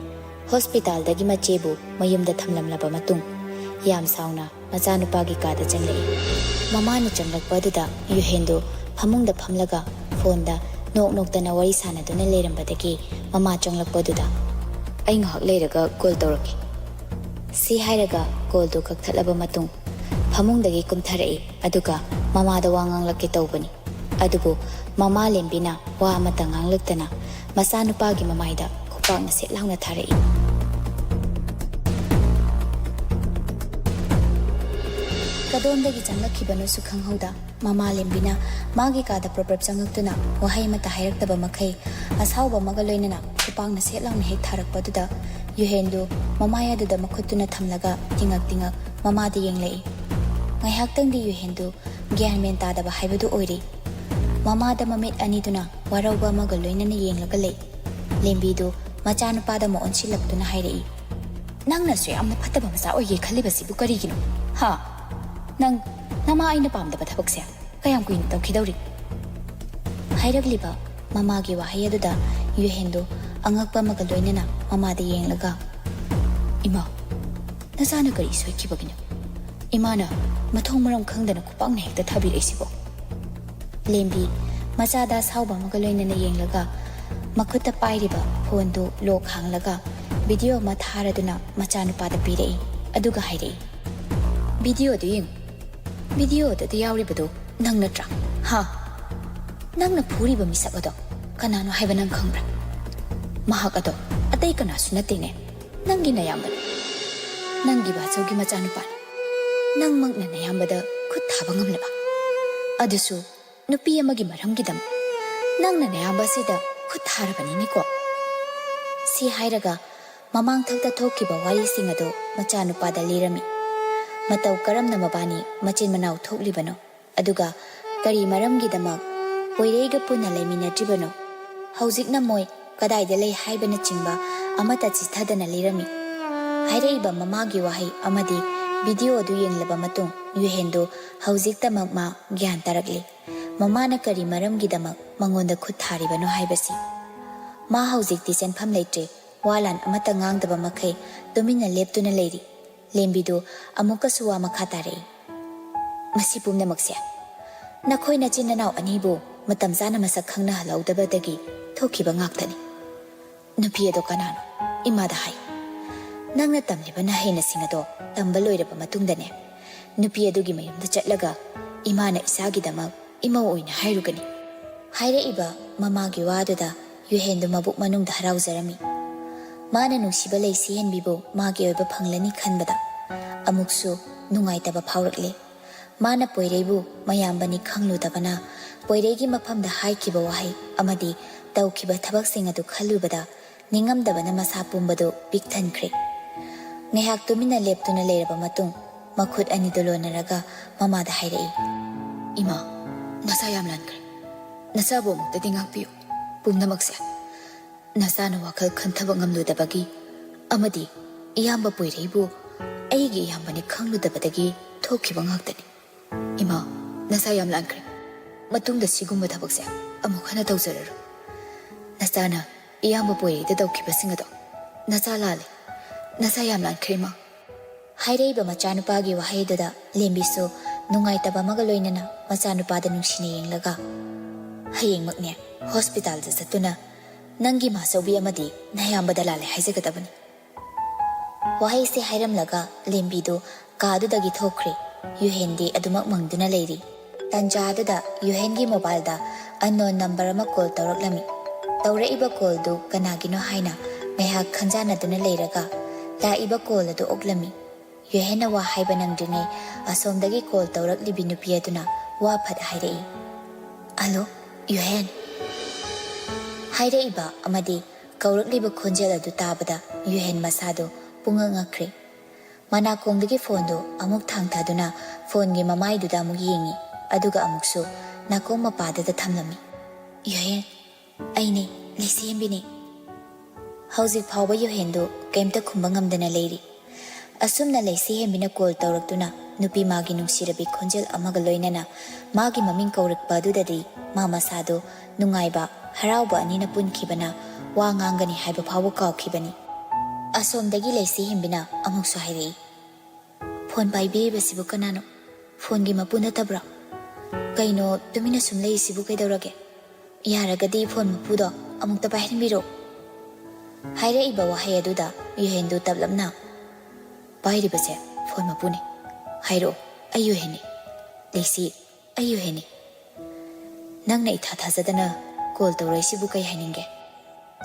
ꯍꯣꯁꯄꯤꯇꯥꯜꯗꯒꯤ ꯃꯆꯦꯕꯨ ꯃꯌꯨꯝꯗ ꯊꯝꯂꯝꯂꯕ ꯃꯇꯨꯡ, ꯌꯥꯝ ꯁꯥꯎꯅ ꯃꯆꯥꯅꯨꯄꯥꯒꯤ ꯀꯥꯗ ꯆꯪꯂꯛꯏ꯫ ꯃꯃꯥꯅ ꯆꯪꯂꯛꯄ ꯑꯗꯨꯗ ꯌꯨꯍꯦꯟꯗꯨ ꯐꯃꯨꯡꯗ ꯐꯝꯂꯒ ꯐꯣꯟꯗ ꯅꯣꯛ ꯅꯣꯛꯇꯅ ꯋꯥꯔꯤ ꯁꯥꯟꯅꯗꯨꯅ ꯂꯩꯔꯝꯕꯗꯒꯤ ꯃꯃꯥ ꯆꯪꯂꯛꯄꯗꯨꯗ, "ꯑꯩ ꯉꯥꯏꯍꯥꯛ ꯂꯩꯔꯒ ꯀꯣꯜ ꯇꯧꯔꯛꯀꯦ꯫" ꯁꯤ ꯍꯥꯏꯔꯒ ꯀꯣꯜꯗꯨ ꯀꯛꯊꯠꯂꯕ ꯃꯇꯨꯡ ꯐꯃꯨꯡꯗꯒꯤ ꯀꯨꯝꯊꯔꯛꯏ, ꯑꯗꯨꯒ ꯃꯃꯥꯗ ꯋꯥ ꯉꯥꯡꯂꯛꯀꯦ ꯇꯧꯕꯅꯤ꯫ ꯑꯗꯨꯕꯨ ꯃꯃꯥ ꯂꯦꯝꯕꯤꯅ ꯋꯥ ꯑꯃꯠꯇ ꯉꯥꯡꯂꯛꯇꯅ ꯃꯆꯥꯅꯨꯄꯥꯒꯤ ꯃꯃꯥꯏꯗ ꯈꯨꯄꯥꯛꯅ ꯁꯦꯠ ꯂꯥꯎꯅ ꯊꯥꯔꯛꯏ꯫ ꯀꯗꯣꯝꯗꯒꯤ ꯆꯪꯂꯛꯈꯤꯕꯅꯣꯁꯨ ꯈꯪꯍꯧꯗ, ꯃꯃꯥ ꯂꯦꯝꯕꯤꯅ ꯃꯥꯒꯤ ꯀꯥꯗ ꯄ꯭ꯔꯞ ꯄ꯭ꯔꯞ ꯆꯪꯂꯛꯇꯨꯅ ꯋꯥꯍꯩ ꯑꯃꯠꯇ ꯍꯥꯏꯔꯛꯇꯕ ꯃꯈꯩ ꯑꯁꯥꯎꯕ ꯑꯃꯒ ꯂꯣꯏꯅꯅ ꯈꯨꯄꯥꯛꯅ ꯁꯦꯠ ꯂꯥꯎꯅ ꯍꯦꯛ ꯊꯥꯔꯛꯄꯗꯨꯗ, ꯌꯨꯍꯦꯟꯗꯨ ꯃꯃꯥꯏ ꯑꯗꯨꯗ ꯃꯈꯨꯠꯇꯨꯅ ꯊꯝꯂꯒ ꯇꯤꯉꯛ ꯇꯤꯉꯛ ꯃꯃꯥꯗ ꯌꯦꯡꯂꯛꯏ꯫ ꯉꯥꯏꯍꯥꯛꯇꯪꯗꯤ ꯌꯨꯍꯦꯟꯗꯨ ꯒ꯭ꯌꯥꯟ ꯃꯦꯟ ꯇꯥꯗꯕ ꯍꯥꯏꯕꯗꯨ ꯑꯣꯏꯔꯤ꯫ ꯃꯃꯥꯗ ꯃꯃꯤꯠ ꯑꯅꯤꯗꯨꯅ ꯋꯥꯔꯧꯕ ꯑꯃꯒ ꯂꯣꯏꯅꯅ ꯌꯦꯡꯂꯒ ꯂꯩ꯫ ꯂꯦꯝꯕꯤꯗꯨ ꯃꯆꯥꯅꯨꯄꯥꯗ ꯑꯃꯨꯛ ꯑꯣꯟꯁꯤꯜꯂꯛꯇꯨꯅ ꯍꯥꯏꯔꯛꯏ, "ꯅꯪꯅꯁꯨ ꯌꯥꯝꯅ ꯐꯠꯇꯕ ꯃꯆꯥ ꯑꯣꯏꯒꯦ ꯈꯜꯂꯤꯕꯁꯤꯕꯨ ꯀꯔꯤꯒꯤꯅꯣ? ꯍꯥ? ꯅꯪ ꯅꯃꯥ ꯑꯩꯅ ꯄꯥꯝꯗꯕ ꯊꯕꯛꯁꯦ ꯀꯌꯥꯝ ꯀꯨꯏꯅ ꯇꯧꯈꯤꯗꯧꯔꯤ?" ꯍꯥꯏꯔꯛꯂꯤꯕ ꯃꯃꯥꯒꯤ ꯋꯥꯍꯩ ꯑꯗꯨꯗ ꯌꯨꯍꯦꯟꯗꯨ ꯑꯉꯛꯄ ꯑꯃꯒ ꯂꯣꯏꯅꯅ ꯃꯃꯥꯗ ꯌꯦꯡꯂꯒ, "ꯏꯃꯥ, ꯅꯆꯥꯅ ꯀꯔꯤ ꯁꯣꯏꯈꯤꯕꯒꯤꯅꯣ? ꯏꯃꯥꯅ ꯃꯊꯣꯡ ꯃꯔꯝ ꯈꯪꯗꯅ ꯈꯨꯄꯥꯛꯅ ꯍꯦꯛꯇ ꯊꯥꯕꯤꯔꯛꯏꯁꯤꯕꯣ?" ꯂꯦꯝꯕꯤ ꯃꯆꯥꯗ ꯑꯁꯥꯎꯕ ꯑꯃꯒ ꯂꯣꯏꯅꯅ ꯌꯦꯡꯂꯒ, ꯃꯈꯨꯠꯇ ꯄꯥꯏꯔꯤꯕ ꯐꯣꯟꯗꯨ ꯂꯣꯛ ꯍꯥꯡꯂꯒ ꯚꯤꯗꯤꯑꯣ ꯑꯃ ꯊꯥꯔꯗꯨꯅ ꯃꯆꯥꯅꯨꯄꯥꯗ ꯄꯤꯔꯛꯏ꯫ ꯑꯗꯨꯒ ꯍꯥꯏꯔꯛꯏ, "ꯚꯤꯗꯤꯑꯣꯗꯨ ꯌꯦꯡꯉꯨ꯫ ꯚꯤꯗꯤꯑꯣꯗꯨꯗ ꯌꯥꯎꯔꯤꯕꯗꯨ ꯅꯪ ꯅꯠꯇ꯭ꯔꯥ? ꯍꯥ? ꯅꯪꯅ ꯐꯨꯔꯤꯕ ꯃꯤꯁꯛ ꯑꯗꯣ ꯀꯅꯥꯅꯣ ꯍꯥꯏꯕ ꯅꯪ ꯈꯪꯕ꯭ꯔꯥ? ꯃꯍꯥꯛ ꯑꯗꯣ ꯑꯇꯩ ꯀꯅꯥꯁꯨ ꯅꯠꯇꯦꯅꯦ, ꯅꯪꯒꯤ ꯅꯌꯥꯝꯕꯅꯤ꯫ ꯅꯪꯒꯤ ꯕꯥꯆꯧꯒꯤ ꯃꯆꯥꯅꯨꯄꯥꯅꯤ꯫ ꯅꯪꯃꯛꯅ ꯅꯌꯥꯝꯕꯗ ꯈꯨꯠ ꯊꯥꯕ ꯉꯝꯂꯕ? ꯑꯗꯨꯁꯨ ꯅꯨꯄꯤ ꯑꯃꯒꯤ ꯃꯔꯝꯒꯤꯗꯃꯛ꯫ ꯅꯪꯅ ꯅꯌꯥꯝꯕ ꯑꯁꯤꯗ ꯈꯨꯠ ꯊꯥꯔꯕꯅꯤꯅꯦꯀꯣ?" ꯁꯤ ꯍꯥꯏꯔꯒ ꯃꯃꯥꯡꯊꯛꯇ ꯊꯣꯛꯈꯤꯕ ꯋꯥꯔꯤꯁꯤꯡ ꯑꯗꯨ ꯃꯆꯥꯅꯨꯄꯥꯗ ꯂꯤꯔꯝꯃꯤ꯫ ꯃꯇꯧ ꯀꯔꯝꯅ ꯃꯕꯥꯅꯤ ꯃꯆꯤꯟ ꯃꯅꯥꯎ ꯊꯣꯛꯂꯤꯕꯅꯣ, ꯑꯗꯨꯒ ꯀꯔꯤ ꯃꯔꯝꯒꯤꯗꯃꯛ ꯄꯣꯏꯔꯩꯒ ꯄꯨꯟꯅ ꯂꯩꯃꯤꯟꯅꯗ꯭ꯔꯤꯕꯅꯣ, ꯍꯧꯖꯤꯛꯅ ꯃꯣꯏ ꯀꯗꯥꯏꯗ ꯂꯩ ꯍꯥꯏꯕꯅꯆꯤꯡꯕ ꯑꯃꯠꯇ ꯆꯤꯊꯗꯅ ꯂꯤꯔꯝꯃꯤ꯫ ꯍꯥꯏꯔꯛꯏꯕ ꯃꯃꯥꯒꯤ ꯋꯥꯍꯩ ꯑꯃꯗꯤ ꯚꯤꯗꯤꯑꯣ ꯑꯗꯨ ꯌꯦꯡꯂꯕ ꯃꯇꯨꯡ ꯌꯨꯍꯦꯟꯗꯨ ꯍꯧꯖꯤꯛꯇꯃꯛ ꯃꯥ ꯒ꯭ꯌꯥꯟ ꯇꯥꯔꯛꯂꯤ꯫ ꯃꯃꯥꯅ ꯀꯔꯤ ꯃꯔꯝꯒꯤꯗꯃꯛ ꯃꯉꯣꯟꯗ ꯈꯨꯠ ꯊꯥꯔꯤꯕꯅꯣ ꯍꯥꯏꯕꯁꯤ꯫ ꯃꯥ ꯍꯧꯖꯤꯛꯇꯤ ꯆꯦꯟꯐꯝ ꯂꯩꯇ꯭ꯔꯦ꯫ ꯋꯥ ꯂꯥꯟ ꯑꯃꯠꯇ ꯉꯥꯡꯗꯕ ꯃꯈꯩ ꯇꯨꯃꯤꯟꯅ ꯂꯦꯞꯇꯨꯅ ꯂꯩꯔꯤ꯫ ꯂꯦꯝꯕꯤꯗꯨ ꯑꯃꯨꯛꯀꯁꯨ ꯋꯥ ꯃꯈꯥ ꯇꯥꯔꯛꯏ, "ꯃꯁꯤ ꯄꯨꯝꯅꯃꯛꯁꯦ ꯅꯈꯣꯏ ꯅꯆꯤꯟ ꯅꯅꯥꯎ ꯑꯅꯤꯕꯨ ꯃꯇꯝ ꯆꯥꯅ ꯃꯁꯛ ꯈꯪꯅꯍꯜꯍꯧꯗꯕꯗꯒꯤ ꯊꯣꯛꯈꯤꯕ ꯉꯥꯛꯇꯅꯤ꯫ ꯅꯨꯄꯤ ꯑꯗꯣ ꯀꯅꯥꯅꯣ? ꯏꯃꯥꯗ ꯍꯥꯏ꯫ ꯅꯪꯅ ꯇꯝꯂꯤꯕ ꯅꯍꯩꯅꯁꯤꯡ ꯑꯗꯣ ꯇꯝꯕ ꯂꯣꯏꯔꯕ ꯃꯇꯨꯡꯗꯅꯦ, ꯅꯨꯄꯤ ꯑꯗꯨꯒꯤ ꯃꯌꯨꯝꯗ ꯆꯠꯂꯒ ꯏꯃꯥꯅ ꯏꯆꯥꯒꯤꯗꯃꯛ ꯏꯃꯧ ꯑꯣꯏꯅ ꯍꯥꯏꯔꯨꯒꯅꯤ꯫" ꯍꯥꯏꯔꯛꯏꯕ ꯃꯃꯥꯒꯤ ꯋꯥꯗꯨꯗ ꯌꯨꯍꯦꯟꯗꯨ ꯃꯕꯨꯛ ꯃꯅꯨꯡꯗ ꯍꯔꯥꯎꯖꯔꯝꯃꯤ꯫ ꯃꯥꯅ ꯅꯨꯡꯁꯤꯕ ꯂꯩꯁꯤ ꯍꯦꯟꯕꯤꯕꯨ ꯃꯥꯒꯤ ꯑꯣꯏꯕ ꯐꯪꯂꯅꯤ ꯈꯟꯕꯗ ꯑꯃꯨꯛꯁꯨ ꯅꯨꯡꯉꯥꯏꯇꯕ ꯐꯥꯎꯔꯛꯂꯦ꯫ ꯃꯥꯅ ꯄꯣꯏꯔꯩꯕꯨ ꯃꯌꯥꯝꯕꯅꯤ ꯈꯪꯂꯨꯗꯕꯅ, ꯄꯣꯏꯔꯩꯒꯤ ꯃꯐꯝꯗ ꯍꯥꯏꯈꯤꯕ ꯋꯥꯍꯩ ꯑꯃꯗꯤ ꯇꯧꯈꯤꯕ ꯊꯕꯛꯁꯤꯡ ꯑꯗꯨ ꯈꯜꯂꯨꯕꯗ ꯅꯤꯡꯉꯝꯗꯕꯅ ꯃꯁꯥ ꯄꯨꯝꯕꯗꯨ ꯄꯤꯛ ꯊꯟꯈ꯭ꯔꯦ꯫ ꯉꯥꯏꯍꯥꯛ ꯇꯨꯃꯤꯟꯅ ꯂꯦꯞꯇꯨꯅ ꯂꯩꯔꯕ ꯃꯇꯨꯡ, ꯃꯈꯨꯠ ꯑꯅꯤꯗꯨ ꯂꯣꯟꯅꯔꯒ ꯃꯃꯥꯗ ꯍꯥꯏꯔꯛꯏ, "ꯏꯃꯥ, ꯅꯁꯥ ꯌꯥꯝ ꯂꯥꯟꯈ꯭ꯔꯦ꯫ ꯅꯁꯥꯕꯨ ꯑꯃꯨꯛꯇꯗꯤ ꯉꯥꯛꯄꯤꯌꯨ꯫ ꯄꯨꯝꯅꯃꯛꯁꯦ ꯅꯆꯥꯅ ꯋꯥꯈꯜ ꯈꯟꯊꯕ ꯉꯝꯂꯨꯗꯕꯒꯤ ꯑꯃꯗꯤ ꯏꯌꯥꯝꯕ ꯄꯣꯏꯔꯩꯕꯨ ꯑꯩꯒꯤ ꯏꯌꯥꯝꯕꯅꯤ ꯈꯪꯂꯨꯗꯕꯗꯒꯤ ꯊꯣꯛꯈꯤꯕ ꯉꯥꯛꯇꯅꯤ꯫ ꯏꯃꯥ, ꯅꯁꯥ ꯌꯥꯝ ꯂꯥꯟꯈ꯭ꯔꯦ꯫ ꯃꯇꯨꯡꯗ ꯁꯤꯒꯨꯝꯕ ꯊꯕꯛꯁꯦ ꯑꯃꯨꯛ ꯍꯟꯅ ꯇꯧꯖꯔꯔꯣꯏ꯫ ꯅꯆꯥꯅ ꯏꯌꯥꯝꯕ ꯄꯣꯏꯔꯩꯗ ꯇꯧꯈꯤꯕꯁꯤꯡ ꯑꯗꯣ ꯅꯆꯥ ꯂꯥꯜꯂꯦ꯫ ꯅꯁꯥ ꯌꯥꯝ ꯂꯥꯟꯈ꯭ꯔꯦ, ꯏꯃꯥ꯫" ꯍꯥꯏꯔꯛꯏꯕ ꯃꯆꯥꯅꯨꯄꯥꯒꯤ ꯋꯥꯍꯩꯗꯨꯗ ꯂꯦꯝꯕꯤꯁꯨ ꯅꯨꯡꯉꯥꯏꯇꯕ ꯑꯃꯒ ꯂꯣꯏꯅꯅ ꯃꯆꯥꯅꯨꯄꯥꯗ ꯅꯨꯡꯁꯤꯅ ꯌꯦꯡꯂꯒ "ꯍꯌꯦꯡꯃꯛꯅꯦ ꯍꯣꯁꯄꯤꯇꯥꯜꯗ ꯆꯠꯇꯨꯅ ꯅꯪꯒꯤ ꯃꯥꯆꯧꯕꯤ ꯑꯃꯗꯤ ꯅꯌꯥꯝꯕꯗ ꯂꯥꯜꯂꯦ ꯍꯥꯏꯖꯒꯗꯕꯅꯤ꯫" ꯋꯥꯍꯩꯁꯦ ꯍꯥꯏꯔꯝꯂꯒ ꯂꯦꯝꯕꯤꯗꯨ ꯀꯥꯗꯨꯗꯒꯤ ꯊꯣꯛꯈ꯭ꯔꯦ꯫ ꯌꯨꯍꯦꯟꯗꯤ ꯑꯗꯨꯃꯛ ꯃꯪꯗꯨꯅ ꯂꯩꯔꯤ꯫ ꯇꯟꯖꯥꯗꯨꯗ ꯌꯨꯍꯦꯟꯒꯤ ꯃꯣꯕꯥꯏꯜꯗ unknown number ꯑꯃ ꯀꯣꯜ ꯇꯧꯔꯛꯂꯝꯃꯤ꯫ ꯇꯧꯔꯛꯏꯕ ꯀꯣꯜꯗꯨ ꯀꯅꯥꯒꯤꯅꯣ ꯍꯥꯏꯅ ꯉꯥꯏꯍꯥꯛ ꯈꯟꯖꯥꯟꯅꯗꯨꯅ ꯂꯩꯔꯒ ꯂꯥꯛꯏꯕ ꯀꯣꯜ ꯑꯗꯨ ꯑꯣꯛꯂꯝꯃꯤ꯫ ꯌꯨꯍꯦꯟꯅ ꯋꯥ ꯍꯥꯏꯕ ꯅꯪꯗ꯭ꯔꯤꯉꯩ ꯑꯁꯣꯝꯗꯒꯤ ꯀꯣꯜ ꯇꯧꯔꯛꯂꯤꯕꯤ ꯅꯨꯄꯤ ꯑꯗꯨꯅ ꯋꯥ ꯐꯠ ꯍꯥꯏꯔꯛꯏ, "ꯍꯜꯂꯣ, ꯌꯨꯍꯦꯟ?" ꯍꯥꯏꯔꯛꯏꯕ ꯑꯃꯗꯤ ꯀꯧꯔꯛꯂꯤꯕ ꯈꯣꯟꯖꯦꯜ ꯑꯗꯨ ꯇꯥꯕꯗ ꯌꯨꯍꯦꯟ ꯃꯁꯥꯗꯨ ꯄꯨꯡꯉꯛ ꯉꯛꯈ꯭ꯔꯦ꯫ ꯃꯅꯥꯀꯣꯡꯗꯒꯤ ꯐꯣꯟꯗꯨ ꯑꯃꯨꯛ ꯊꯥꯡꯊꯗꯨꯅ ꯐꯣꯟꯒꯤ ꯃꯃꯥꯏꯗꯨꯗ ꯑꯃꯨꯛ ꯌꯦꯡꯉꯤ, ꯑꯗꯨꯒ ꯑꯃꯨꯛꯁꯨ ꯅꯥꯀꯣꯡ ꯃꯄꯥꯗꯨꯗ ꯊꯝꯂꯝꯃꯤ꯫ "ꯌꯨꯍꯦꯟ, ꯑꯩꯅꯦ, ꯂꯩꯁꯦꯝꯕꯤꯅꯦ꯫" ꯍꯧꯖꯤꯛ ꯐꯥꯎꯕ ꯌꯨꯍꯦꯟꯗꯨ ꯀꯩꯝꯇ ꯈꯨꯝꯕ ꯉꯝꯗꯅ ꯂꯩꯔꯤ꯫ ꯑꯁꯨꯝꯅ ꯂꯩꯁꯦꯝꯕꯤꯅ ꯀꯣꯜ ꯇꯧꯔꯛꯇꯨꯅ ꯅꯨꯄꯤ ꯃꯥꯒꯤ ꯅꯨꯡꯁꯤꯔꯕꯤ ꯈꯣꯟꯖꯦꯜ ꯑꯃꯒ ꯂꯣꯏꯅꯅ ꯃꯥꯒꯤ ꯃꯃꯤꯡ ꯀꯧꯔꯛꯄ ꯑꯗꯨꯗꯗꯤ ꯃꯥ ꯃꯁꯥꯗꯨ ꯅꯨꯡꯉꯥꯏꯕ, ꯍꯔꯥꯎꯕ ꯑꯅꯤꯅ ꯄꯨꯟꯈꯤꯕꯅ ꯋꯥ ꯉꯥꯡꯒꯅꯤ ꯍꯥꯏꯕ ꯐꯥꯎꯕ ꯀꯥꯎꯈꯤꯕꯅꯤ꯫ ꯑꯁꯣꯝꯗꯒꯤ ꯂꯩꯁꯦꯝꯕꯤꯅ ꯑꯃꯨꯛꯁꯨ ꯍꯥꯏꯔꯛꯏ, "ꯐꯣꯟ ꯄꯥꯏꯕꯤꯔꯤꯕꯁꯤꯕꯨ ꯀꯅꯥꯅꯣ? ꯐꯣꯟꯒꯤ ꯃꯄꯨ ꯅꯠꯇꯕ꯭ꯔꯣ? ꯀꯩꯅꯣ ꯇꯨꯃꯤꯟꯅ ꯁꯨꯝ ꯂꯩꯔꯤꯁꯤꯕꯨ ꯀꯩꯗꯧꯔꯒꯦ? ꯌꯥꯔꯒꯗꯤ ꯐꯣꯟ ꯃꯄꯨꯗꯣ ꯑꯃꯨꯛꯇ ꯄꯥꯏꯍꯟꯕꯤꯔꯣ꯫" ꯍꯥꯏꯔꯛꯏꯕ ꯋꯥꯍꯩ ꯑꯗꯨꯗ ꯌꯨꯍꯦꯟꯗꯨ ꯇꯞꯂꯞꯅ, "ꯄꯥꯏꯔꯤꯕꯁꯦ ꯐꯣꯟ ꯃꯄꯨꯅꯤ꯫ ꯍꯥꯏꯔꯛꯑꯣ, ꯑꯩ ꯌꯨꯍꯦꯟꯅꯤ꯫ ꯂꯩꯁꯤ, ꯑꯩ ꯌꯨꯍꯦꯟꯅꯤ꯫ ꯅꯪꯅ ꯏꯊꯥ ꯊꯥꯖꯗꯅ ꯀꯣꯜ ꯇꯧꯔꯛꯏꯁꯤꯕꯨ ꯀꯩ ꯍꯥꯏꯅꯤꯡꯒꯦ?"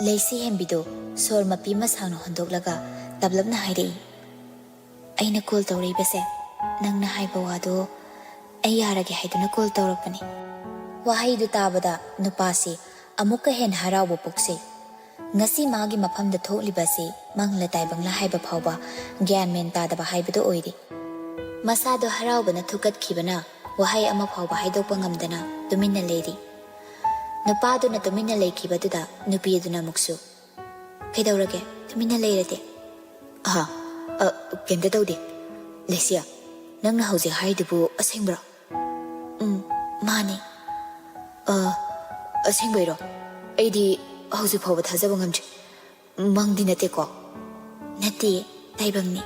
ꯂꯩꯁꯤ ꯍꯦꯟꯕꯤꯗꯨ ꯁꯣꯔ ꯃꯄꯤ ꯑꯃ ꯁꯥꯡꯅ ꯍꯣꯟꯗꯣꯛꯂꯒ ꯇꯞꯂꯞꯅ ꯍꯥꯏꯔꯛꯏ, "ꯑꯩꯅ ꯀꯣꯜ ꯇꯧꯔꯛꯏꯕꯁꯦ ꯅꯪꯅ ꯍꯥꯏꯕ ꯋꯥꯗꯣ ꯑꯩ ꯌꯥꯔꯒꯦ ꯍꯥꯏꯗꯨꯅ ꯀꯣꯜ ꯇꯧꯔꯛꯄꯅꯤ꯫ ꯋꯥꯍꯩꯗꯨ ꯇꯥꯕꯗ ꯅꯨꯄꯥꯁꯤ ꯑꯃꯨꯛꯀ ꯍꯦꯟꯅ ꯍꯔꯥꯎꯕ ꯄꯣꯛꯆꯩ꯫ ꯉꯁꯤ ꯃꯥꯒꯤ ꯃꯐꯝꯗ ꯊꯣꯛꯂꯤꯕ ꯑꯁꯤ ꯃꯪꯂ ꯇꯥꯏꯕꯪꯂ ꯍꯥꯏꯕ ꯐꯥꯎꯕ ꯒ꯭ꯌꯥꯟ ꯃꯦꯟ ꯇꯥꯗꯕ ꯍꯥꯏꯕꯗꯨ ꯑꯣꯏꯔꯤ꯫ ꯃꯁꯥꯗꯣ ꯍꯔꯥꯎꯕꯅ ꯊꯨꯛꯀꯠꯈꯤꯕꯅ ꯋꯥꯍꯩ ꯑꯃ ꯐꯥꯎꯕ ꯍꯥꯏꯗꯣꯛꯄ ꯉꯝꯗꯅ ꯇꯨꯃꯤꯟꯅ ꯂꯩꯔꯤ꯫ ꯅꯨꯄꯥꯗꯨꯅ ꯇꯨꯃꯤꯟꯅ ꯂꯩꯈꯤꯕꯗꯨꯗ ꯅꯨꯄꯤ ꯑꯗꯨꯅ ꯑꯃꯨꯛꯁꯨ, "ꯀꯩꯗꯧꯔꯒꯦ? ꯇꯨꯃꯤꯟꯅ ꯂꯩꯔꯗꯤ?" "ꯑꯍꯥ, ꯑ, ꯀꯩꯝꯇ ꯇꯧꯗꯦ꯫ ꯂꯩꯁꯤꯌꯥ, ꯅꯪꯅ ꯍꯧꯖꯤꯛ ꯍꯥꯏꯔꯤꯗꯨꯕꯨ ꯑꯁꯦꯡꯕ꯭ꯔꯣ?" "ꯎꯝ, ꯃꯥꯅꯤ꯫" "ꯑ, ꯑꯁꯦꯡꯕꯩꯔꯣ? ꯑꯩꯗꯤ ꯍꯧꯖꯤꯛ ꯐꯥꯎꯕ ꯊꯥꯖꯕ ꯉꯝꯗ꯭ꯔꯤ꯫ ꯃꯪꯗꯤ ꯅꯠꯇꯦꯀꯣ?" "ꯅꯠꯇꯦ, ꯇꯥꯏꯕꯪꯅꯤ꯫"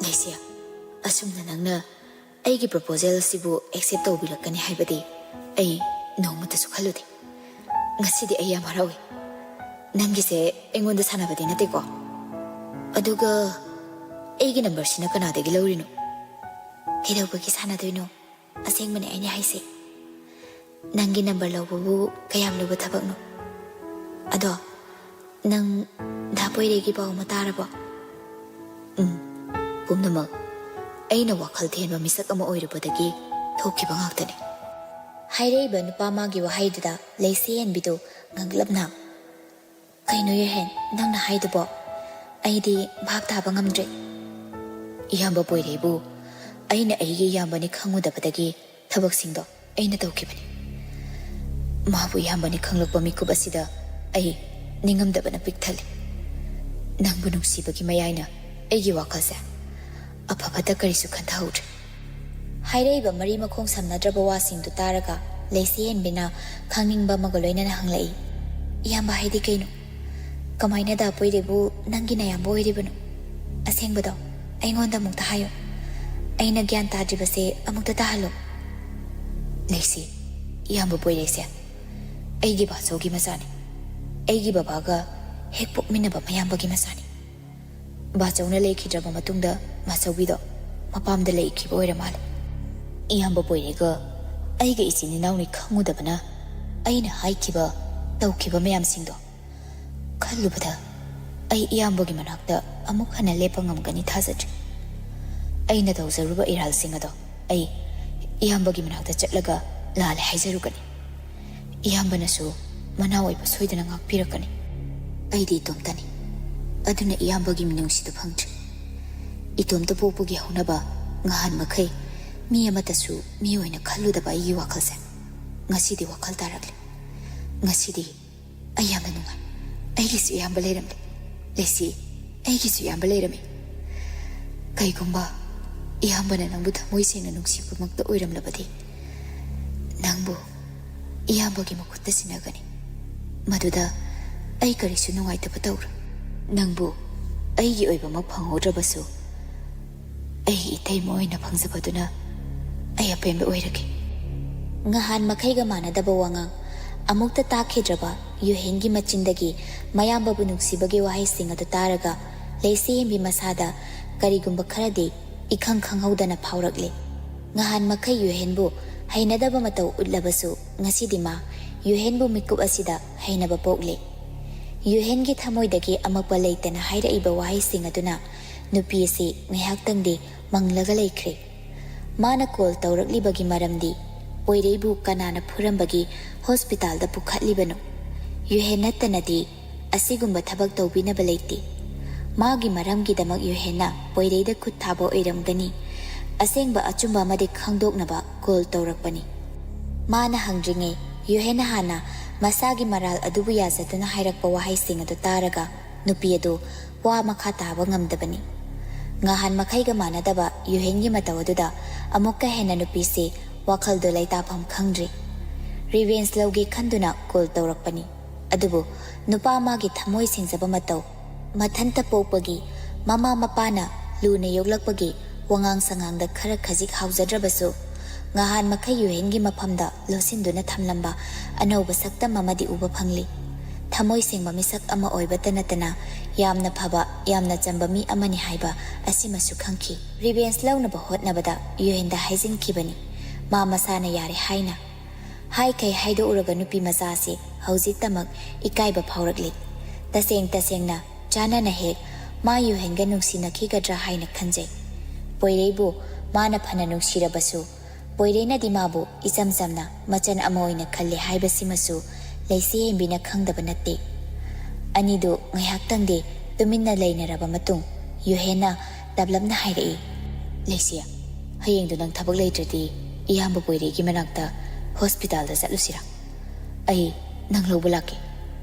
"ꯂꯩꯁꯤꯌꯥ, ꯑꯁꯨꯝꯅ ꯅꯪꯅ ꯑꯩꯒꯤ ꯄ꯭ꯔꯣꯄꯣꯖꯦꯜ ꯑꯁꯤꯕꯨ ꯑꯦꯛꯁꯦꯞ ꯇꯧꯕꯤꯔꯛꯀꯅꯤ ꯍꯥꯏꯕꯗꯤ ꯑꯩ ꯅꯣꯡꯃꯇꯁꯨ ꯈꯜꯂꯨꯗꯦ꯫ ꯉꯁꯤꯗꯤ ꯑꯩ ꯌꯥꯝ ꯍꯔꯥꯎꯏ꯫ ꯅꯪꯒꯤꯁꯦ ꯑꯩꯉꯣꯟꯗ ꯁꯥꯟꯅꯕꯗꯤ ꯅꯠꯇꯦꯀꯣ? ꯑꯗꯨꯒ ꯑꯩꯒꯤ ꯅꯝꯕꯔꯁꯤꯅ ꯀꯅꯥꯗꯒꯤ ꯂꯧꯔꯤꯅꯣ?" "ꯀꯩꯗꯧꯕꯒꯤ ꯁꯥꯟꯅꯗꯣꯏꯅꯣ? ꯑꯁꯦꯡꯕꯅꯦ ꯑꯩꯅ ꯍꯥꯏꯁꯦ꯫ ꯅꯪꯒꯤ ꯅꯝꯕꯔ ꯂꯧꯕꯕꯨ ꯀꯌꯥꯝ ꯂꯨꯕ ꯊꯕꯛꯅꯣ? ꯑꯗꯣ ꯅꯪ ꯗꯥ ꯄꯣꯏꯔꯩꯒꯤ ꯄꯥꯎ ꯑꯃ ꯇꯥꯔꯕꯣ?" "ꯎꯝ, ꯄꯨꯝꯅꯃꯛ ꯑꯩꯅ ꯋꯥꯈꯜ ꯊꯦꯟꯕ ꯃꯤꯁꯛ ꯑꯃ ꯑꯣꯏꯔꯨꯕꯗꯒꯤ ꯊꯣꯛꯈꯤꯕ ꯉꯥꯛꯇꯅꯤ꯫" ꯍꯥꯏꯔꯛꯏꯕ ꯅꯨꯄꯥ ꯃꯥꯒꯤ ꯋꯥꯍꯩꯗꯨꯗ ꯂꯩꯁꯤ ꯍꯦꯟꯕꯤꯗꯨ ꯉꯛꯂꯞꯅ, "ꯀꯩꯅꯣ ꯌꯦꯍꯦꯟ, ꯅꯪꯅ ꯍꯥꯏꯗꯨꯕꯣ? ꯑꯩꯗꯤ ꯚꯥꯞ ꯇꯥꯕ ꯉꯝꯗ꯭ꯔꯦ꯫" "ꯏꯌꯥꯝꯕ ꯄꯣꯏꯔꯩꯕꯨ ꯑꯩꯅ ꯑꯩꯒꯤ ꯏꯌꯥꯝꯕꯅꯤ ꯈꯪꯉꯨꯗꯕꯗꯒꯤ ꯊꯕꯛꯁꯤꯡꯗꯣ ꯑꯩꯅ ꯇꯧꯈꯤꯕꯅꯤ꯫ ꯃꯥꯕꯨ ꯏꯌꯥꯝꯕꯅꯤ ꯈꯪꯂꯛꯄ ꯃꯤꯀꯨꯞ ꯑꯁꯤꯗ ꯑꯩ ꯅꯤꯡꯉꯝꯗꯕꯅ ꯄꯤꯛ ꯊꯜꯂꯤ꯫ ꯅꯪꯕꯨ ꯅꯨꯡꯁꯤꯕꯒꯤ ꯃꯌꯥꯏꯅ ꯑꯩꯒꯤ ꯋꯥꯈꯜꯁꯦ ꯑꯐ ꯐꯠꯇ ꯀꯔꯤꯁꯨ ꯈꯟꯊꯍꯧꯗ꯭ꯔꯦ꯫" ꯍꯥꯏꯔꯛꯏꯕ ꯃꯔꯤ ꯃꯈꯣꯡ ꯁꯝꯅꯗ꯭ꯔꯕ ꯋꯥꯁꯤꯡꯗꯨ ꯇꯥꯔꯒ ꯂꯩꯁꯤ ꯍꯦꯟꯕꯤꯅ ꯈꯪꯅꯤꯡꯕ ꯑꯃꯒ ꯂꯣꯏꯅꯅ ꯍꯪꯂꯛꯏ, "ꯏꯌꯥꯝꯕ ꯍꯥꯏꯗꯤ ꯀꯩꯅꯣ? ꯀꯃꯥꯏꯅ ꯗꯥ ꯄꯣꯏꯔꯩꯕꯨ ꯅꯪꯒꯤ ꯅꯌꯥꯝꯕ ꯑꯣꯏꯔꯤꯕꯅꯣ? ꯑꯁꯦꯡꯕꯗꯣ ꯑꯩꯉꯣꯟꯗ ꯑꯃꯨꯛꯇ ꯍꯥꯏꯌꯨ꯫ ꯑꯩꯅ ꯒ꯭ꯌꯥꯟ ꯇꯥꯗ꯭ꯔꯤꯕꯁꯦ ꯑꯃꯨꯛꯇ ꯇꯥꯍꯜꯂꯨ꯫" "ꯂꯩꯁꯤ, ꯏꯌꯥꯝꯕ ꯄꯣꯏꯔꯩꯁꯦ ꯑꯩꯒꯤ ꯕꯥꯆꯧꯒꯤ ꯃꯆꯥꯅꯤ꯫ ꯑꯩꯒꯤ ꯕꯕꯥꯒ ꯍꯦꯛ ꯄꯣꯛꯃꯤꯟꯅꯕ ꯃꯌꯥꯝꯕꯒꯤ ꯃꯆꯥꯅꯤ꯫ ꯕꯥꯆꯧꯅ ꯂꯩꯈꯤꯗ꯭ꯔꯕ ꯃꯇꯨꯡꯗ ꯃꯥꯆꯧꯕꯤꯗꯣ ꯃꯄꯥꯝꯗ ꯂꯩꯈꯤꯕ ꯑꯣꯏꯔ ꯃꯥꯜꯂꯦ꯫ ꯏꯌꯥꯝꯕ ꯄꯣꯏꯔꯩꯒ ꯑꯩꯒ ꯏꯆꯤꯟ ꯏꯅꯥꯎꯅꯤ ꯈꯪꯉꯨꯗꯕꯅ ꯑꯩꯅ ꯍꯥꯏꯈꯤꯕ, ꯇꯧꯈꯤꯕ ꯃꯌꯥꯝꯁꯤꯡꯗꯣ ꯈꯜꯂꯨꯕꯗ ꯑꯩ ꯏꯌꯥꯝꯕꯒꯤ ꯃꯅꯥꯛꯇ ꯑꯃꯨꯛ ꯍꯟꯅ ꯂꯦꯞꯄ ꯉꯝꯒꯅꯤ ꯊꯥꯖꯗ꯭ꯔꯦ꯫ ꯑꯩꯅ ꯇꯧꯖꯔꯨꯕ ꯏꯔꯥꯜꯁꯤꯡ ꯑꯗꯣ ꯑꯩ ꯏꯌꯥꯝꯕꯒꯤ ꯃꯅꯥꯛꯇ ꯆꯠꯂꯒ ꯂꯥꯜꯂꯦ ꯍꯥꯏꯖꯔꯨꯒꯅꯤ꯫ ꯏꯌꯥꯝꯕꯅꯁꯨ ꯃꯅꯥ ꯑꯣꯏꯕ ꯁꯣꯏꯗꯅ ꯉꯥꯛꯄꯤꯔꯛꯀꯅꯤ꯫ ꯑꯩꯗꯤ ꯏꯇꯣꯝꯇꯅꯤ꯫ ꯑꯗꯨꯅ ꯏꯌꯥꯝꯕꯒꯤ ꯃꯤꯅꯨꯡꯁꯤꯗꯨ ꯐꯪꯗ꯭ꯔꯤ꯫ ꯏꯇꯣꯝꯇ ꯄꯣꯛꯄꯒꯤ ꯍꯧꯅꯕ ꯉꯍꯥꯟ ꯃꯈꯩ ꯃꯤ ꯑꯃꯠꯇꯁꯨ ꯃꯤ ꯑꯣꯏꯅ ꯈꯜꯂꯨꯗꯕ ꯑꯩꯒꯤ ꯋꯥꯈꯜꯁꯦ ꯉꯁꯤꯗꯤ ꯋꯥꯈꯜ ꯇꯥꯔꯛꯂꯦ꯫ ꯉꯁꯤꯗꯤ ꯑꯩ ꯌꯥꯝꯅ ꯅꯨꯡꯉꯥꯏ꯫ ꯑꯩꯒꯤꯁꯨ ꯏꯌꯥꯝꯕ ꯂꯩꯔꯝꯂꯦ꯫ ꯂꯩꯁꯤ, ꯑꯩꯒꯤꯁꯨ ꯏꯌꯥꯝꯕ ꯂꯩꯔꯝꯃꯤ꯫ ꯀꯩꯒꯨꯝꯕ ꯏꯌꯥꯝꯕꯅ ꯅꯪꯕꯨ ꯊꯃꯣꯏ ꯁꯦꯡꯅ ꯅꯨꯡꯁꯤꯕꯃꯛꯇ ꯑꯣꯏꯔꯝꯂꯕꯗꯤ, ꯅꯪꯕꯨ ꯏꯌꯥꯝꯕꯒꯤ ꯃꯈꯨꯠꯇ ꯁꯤꯟꯅꯒꯅꯤ꯫ ꯃꯗꯨꯗ ꯑꯩ ꯀꯔꯤꯁꯨ ꯅꯨꯡꯉꯥꯏꯇꯕ ꯇꯧꯔꯣꯏ꯫ ꯅꯪꯕꯨ ꯑꯩꯒꯤ ꯑꯣꯏꯕꯃꯛ ꯐꯪꯍꯧꯗ꯭ꯔꯕꯁꯨ, ꯑꯩꯒꯤ ꯏꯇꯩꯃ ꯑꯣꯏꯅ ꯐꯪꯖꯕꯗꯨꯅ ꯑꯩ ꯑꯄꯦꯟꯕ ꯑꯣꯏꯔꯒꯦ꯫ ꯉꯍꯥꯟ ꯃꯈꯩꯒ ꯃꯥꯟꯅꯗꯕ ꯋꯥꯉꯥꯡ, ꯑꯃꯨꯛꯇ ꯇꯥꯈꯤꯗ꯭ꯔꯕ ꯌꯨꯍꯦꯟꯒꯤ ꯃꯆꯤꯟꯗꯒꯤ ꯃꯌꯥꯝꯕꯕꯨ ꯅꯨꯡꯁꯤꯕꯒꯤ ꯋꯥꯍꯩꯁꯤꯡ ꯑꯗꯨ ꯇꯥꯔꯒ, ꯂꯩꯁꯤ ꯍꯦꯟꯕꯤ ꯃꯁꯥꯗ ꯀꯔꯤꯒꯨꯝꯕ ꯈꯔꯗꯤ ꯏꯈꯪ ꯈꯪꯍꯧꯗꯅ ꯐꯥꯎꯔꯛꯂꯦ꯫ ꯉꯍꯥꯟ ꯃꯈꯩ ꯌꯨꯍꯦꯟꯕꯨ ꯍꯩꯅꯗꯕ ꯃꯇꯧ ꯎꯠꯂꯕꯁꯨ, ꯉꯁꯤꯗꯤ ꯃꯥ ꯌꯨꯍꯦꯟꯕꯨ ꯃꯤꯀꯨꯞ ꯑꯁꯤꯗ ꯍꯩꯅꯕ ꯄꯣꯛꯂꯦ꯫ ꯌꯨꯍꯦꯟꯒꯤ ꯊꯃꯣꯏꯗꯒꯤ ꯑꯃꯛꯄ ꯂꯩꯇꯅ ꯍꯥꯏꯔꯛꯏꯕ ꯋꯥꯍꯩꯁꯤꯡ ꯑꯗꯨꯅ ꯅꯨꯄꯤ ꯑꯁꯤ ꯉꯥꯏꯍꯥꯛꯇꯪꯗꯤ ꯃꯪꯂꯒ ꯂꯩꯈ꯭ꯔꯦ꯫ ꯃꯥꯅ ꯀꯣꯜ ꯇꯧꯔꯛꯂꯤꯕꯒꯤ ꯃꯔꯝꯗꯤ ꯄꯣꯏꯔꯩꯕꯨ ꯀꯅꯥꯅ ꯐꯨꯔꯝꯕꯒꯤ ꯍꯣꯁꯄꯤꯇꯥꯜꯗ ꯄꯨꯈꯠꯂꯤꯕꯅꯣ? ꯌꯨꯍꯦꯟ ꯅꯠꯇꯅꯗꯤ ꯑꯁꯤꯒꯨꯝꯕ ꯊꯕꯛ ꯇꯧꯕꯤꯅꯕ ꯂꯩꯇꯦ꯫ ꯃꯥꯒꯤ ꯃꯔꯝꯒꯤꯗꯃꯛ ꯌꯨꯍꯦꯟꯅ ꯄꯣꯏꯔꯩꯗ ꯈꯨꯠ ꯊꯥꯕ ꯑꯣꯏꯔꯝꯒꯅꯤ꯫ ꯑꯁꯦꯡꯕ ꯑꯆꯨꯝꯕ ꯑꯃꯗꯤ ꯈꯪꯗꯣꯛꯅꯕ ꯀꯣꯜ ꯇꯧꯔꯛꯄꯅꯤ꯫ ꯃꯥꯅ ꯍꯪꯗ꯭ꯔꯤꯉꯩ ꯌꯨꯍꯦꯟꯅ ꯍꯥꯟꯅ ꯃꯁꯥꯒꯤ ꯃꯔꯥꯜ ꯑꯗꯨꯕꯨ ꯌꯥꯖꯗꯨꯅ ꯍꯥꯏꯔꯛꯄ ꯋꯥꯍꯩꯁꯤꯡ ꯑꯗꯨ ꯇꯥꯔꯒ ꯅꯨꯄꯤ ꯑꯗꯨ ꯋꯥ ꯃꯈꯥ ꯇꯥꯕ ꯉꯝꯗꯕꯅꯤ꯫ ꯉꯍꯥꯟ ꯃꯈꯩꯒ ꯃꯥꯟꯅꯗꯕ ꯌꯨꯍꯦꯟꯒꯤ ꯃꯇꯧ ꯑꯗꯨꯗ ꯑꯃꯨꯛꯀ ꯍꯦꯟꯅ ꯅꯨꯄꯤꯁꯤ ꯋꯥꯈꯜꯗꯨ ꯂꯩꯇꯥꯐꯝ ꯈꯪꯗ꯭ꯔꯤ꯫ ꯔꯤꯚꯦꯟꯁ ꯂꯧꯒꯦ ꯈꯟꯗꯨꯅ ꯀꯣꯜ ꯇꯧꯔꯛꯄꯅꯤ꯫ ꯑꯗꯨꯕꯨ ꯅꯨꯄꯥ ꯑꯃꯒꯤ ꯊꯃꯣꯏ ꯁꯦꯡꯖꯕ ꯃꯇꯧ, ꯃꯊꯟꯇ ꯄꯣꯛꯄꯒꯤ, ꯃꯃꯥ ꯃꯄꯥꯅ ꯂꯨꯅ ꯌꯣꯛꯂꯛꯄꯒꯤ ꯋꯥꯉꯥꯡ ꯁꯉꯥꯡꯗ ꯈꯔ ꯈꯖꯤꯛ ꯍꯥꯎꯖꯗ꯭ꯔꯕꯁꯨ, ꯉꯍꯥꯟ ꯃꯈꯩ ꯌꯨꯍꯦꯟꯒꯤ ꯃꯐꯝꯗ ꯂꯣꯠꯁꯤꯟꯗꯨꯅ ꯊꯝꯂꯝꯕ ꯑꯅꯧꯕ ꯁꯛꯇꯝ ꯑꯃꯗꯤ ꯎꯕ ꯐꯪꯂꯤ꯫ ꯊꯃꯣꯏ ꯁꯦꯡꯕ ꯃꯤꯁꯛ ꯑꯃ ꯑꯣꯏꯕꯇ ꯅꯠꯇꯅ, ꯌꯥꯝꯅ ꯐꯕ, ꯌꯥꯝꯅ ꯆꯝꯕ ꯃꯤ ꯑꯃꯅꯤ ꯍꯥꯏꯕ ꯑꯁꯤꯃꯁꯨ ꯈꯪꯈꯤ꯫ ꯔꯤꯚꯦꯟꯁ ꯂꯧꯅꯕ ꯍꯣꯠꯅꯕꯗ ꯌꯨꯍꯦꯟꯗ ꯍꯥꯏꯖꯤꯟꯈꯤꯕꯅꯤ, ꯃꯥ ꯃꯁꯥꯅ ꯌꯥꯔꯦ ꯍꯥꯏꯅ꯫ ꯍꯥꯏꯈꯩ ꯍꯥꯏꯗꯣꯛꯎꯔꯒ ꯅꯨꯄꯤ ꯃꯆꯥ ꯑꯁꯤ ꯍꯧꯖꯤꯛꯇꯃꯛ ꯏꯀꯥꯏꯕ ꯐꯥꯎꯔꯛꯂꯤ꯫ ꯇꯁꯦꯡ ꯇꯁꯦꯡꯅ ꯆꯥꯟꯅꯅ ꯍꯦꯛ ꯃꯥ ꯌꯨꯍꯦꯟꯒ ꯅꯨꯡꯁꯤꯅꯈꯤꯒꯗ꯭ꯔꯥ ꯍꯥꯏꯅ ꯈꯟꯖꯩ꯫ ꯄꯣꯏꯔꯩꯕꯨ ꯃꯥꯅ ꯐꯅ ꯅꯨꯡꯁꯤꯔꯕꯁꯨ, ꯄꯣꯏꯔꯩꯅꯗꯤ ꯃꯥꯕꯨ ꯏꯆꯝ ꯆꯝꯅ ꯃꯆꯟ ꯑꯃ ꯑꯣꯏꯅ ꯈꯜꯂꯦ ꯍꯥꯏꯕꯁꯤꯃꯁꯨ ꯂꯩꯁꯤ ꯍꯦꯟꯕꯤꯅ ꯈꯪꯗꯕ ꯅꯠꯇꯦ꯫ ꯑꯅꯤꯗꯨ ꯉꯥꯏꯍꯥꯛꯇꯪꯗꯤ ꯇꯨꯃꯤꯟꯅ ꯂꯩꯅꯔꯕ ꯃꯇꯨꯡ, ꯌꯨꯍꯦꯟꯅ ꯇꯞꯂꯞꯅ ꯍꯥꯏꯔꯛꯏ, "ꯂꯩꯁꯤ, ꯍꯌꯦꯡꯗꯨ ꯅꯪ ꯊꯕꯛ ꯂꯩꯇ꯭ꯔꯗꯤ ꯏꯌꯥꯝꯕ ꯄꯣꯏꯔꯩꯒꯤ ꯃꯅꯥꯛꯇ ꯍꯣꯁꯄꯤꯇꯥꯜꯗ ꯆꯠꯂꯨꯁꯤꯔꯥ? ꯑꯩ ꯅꯪ ꯂꯧꯕ ꯂꯥꯛꯀꯦ꯫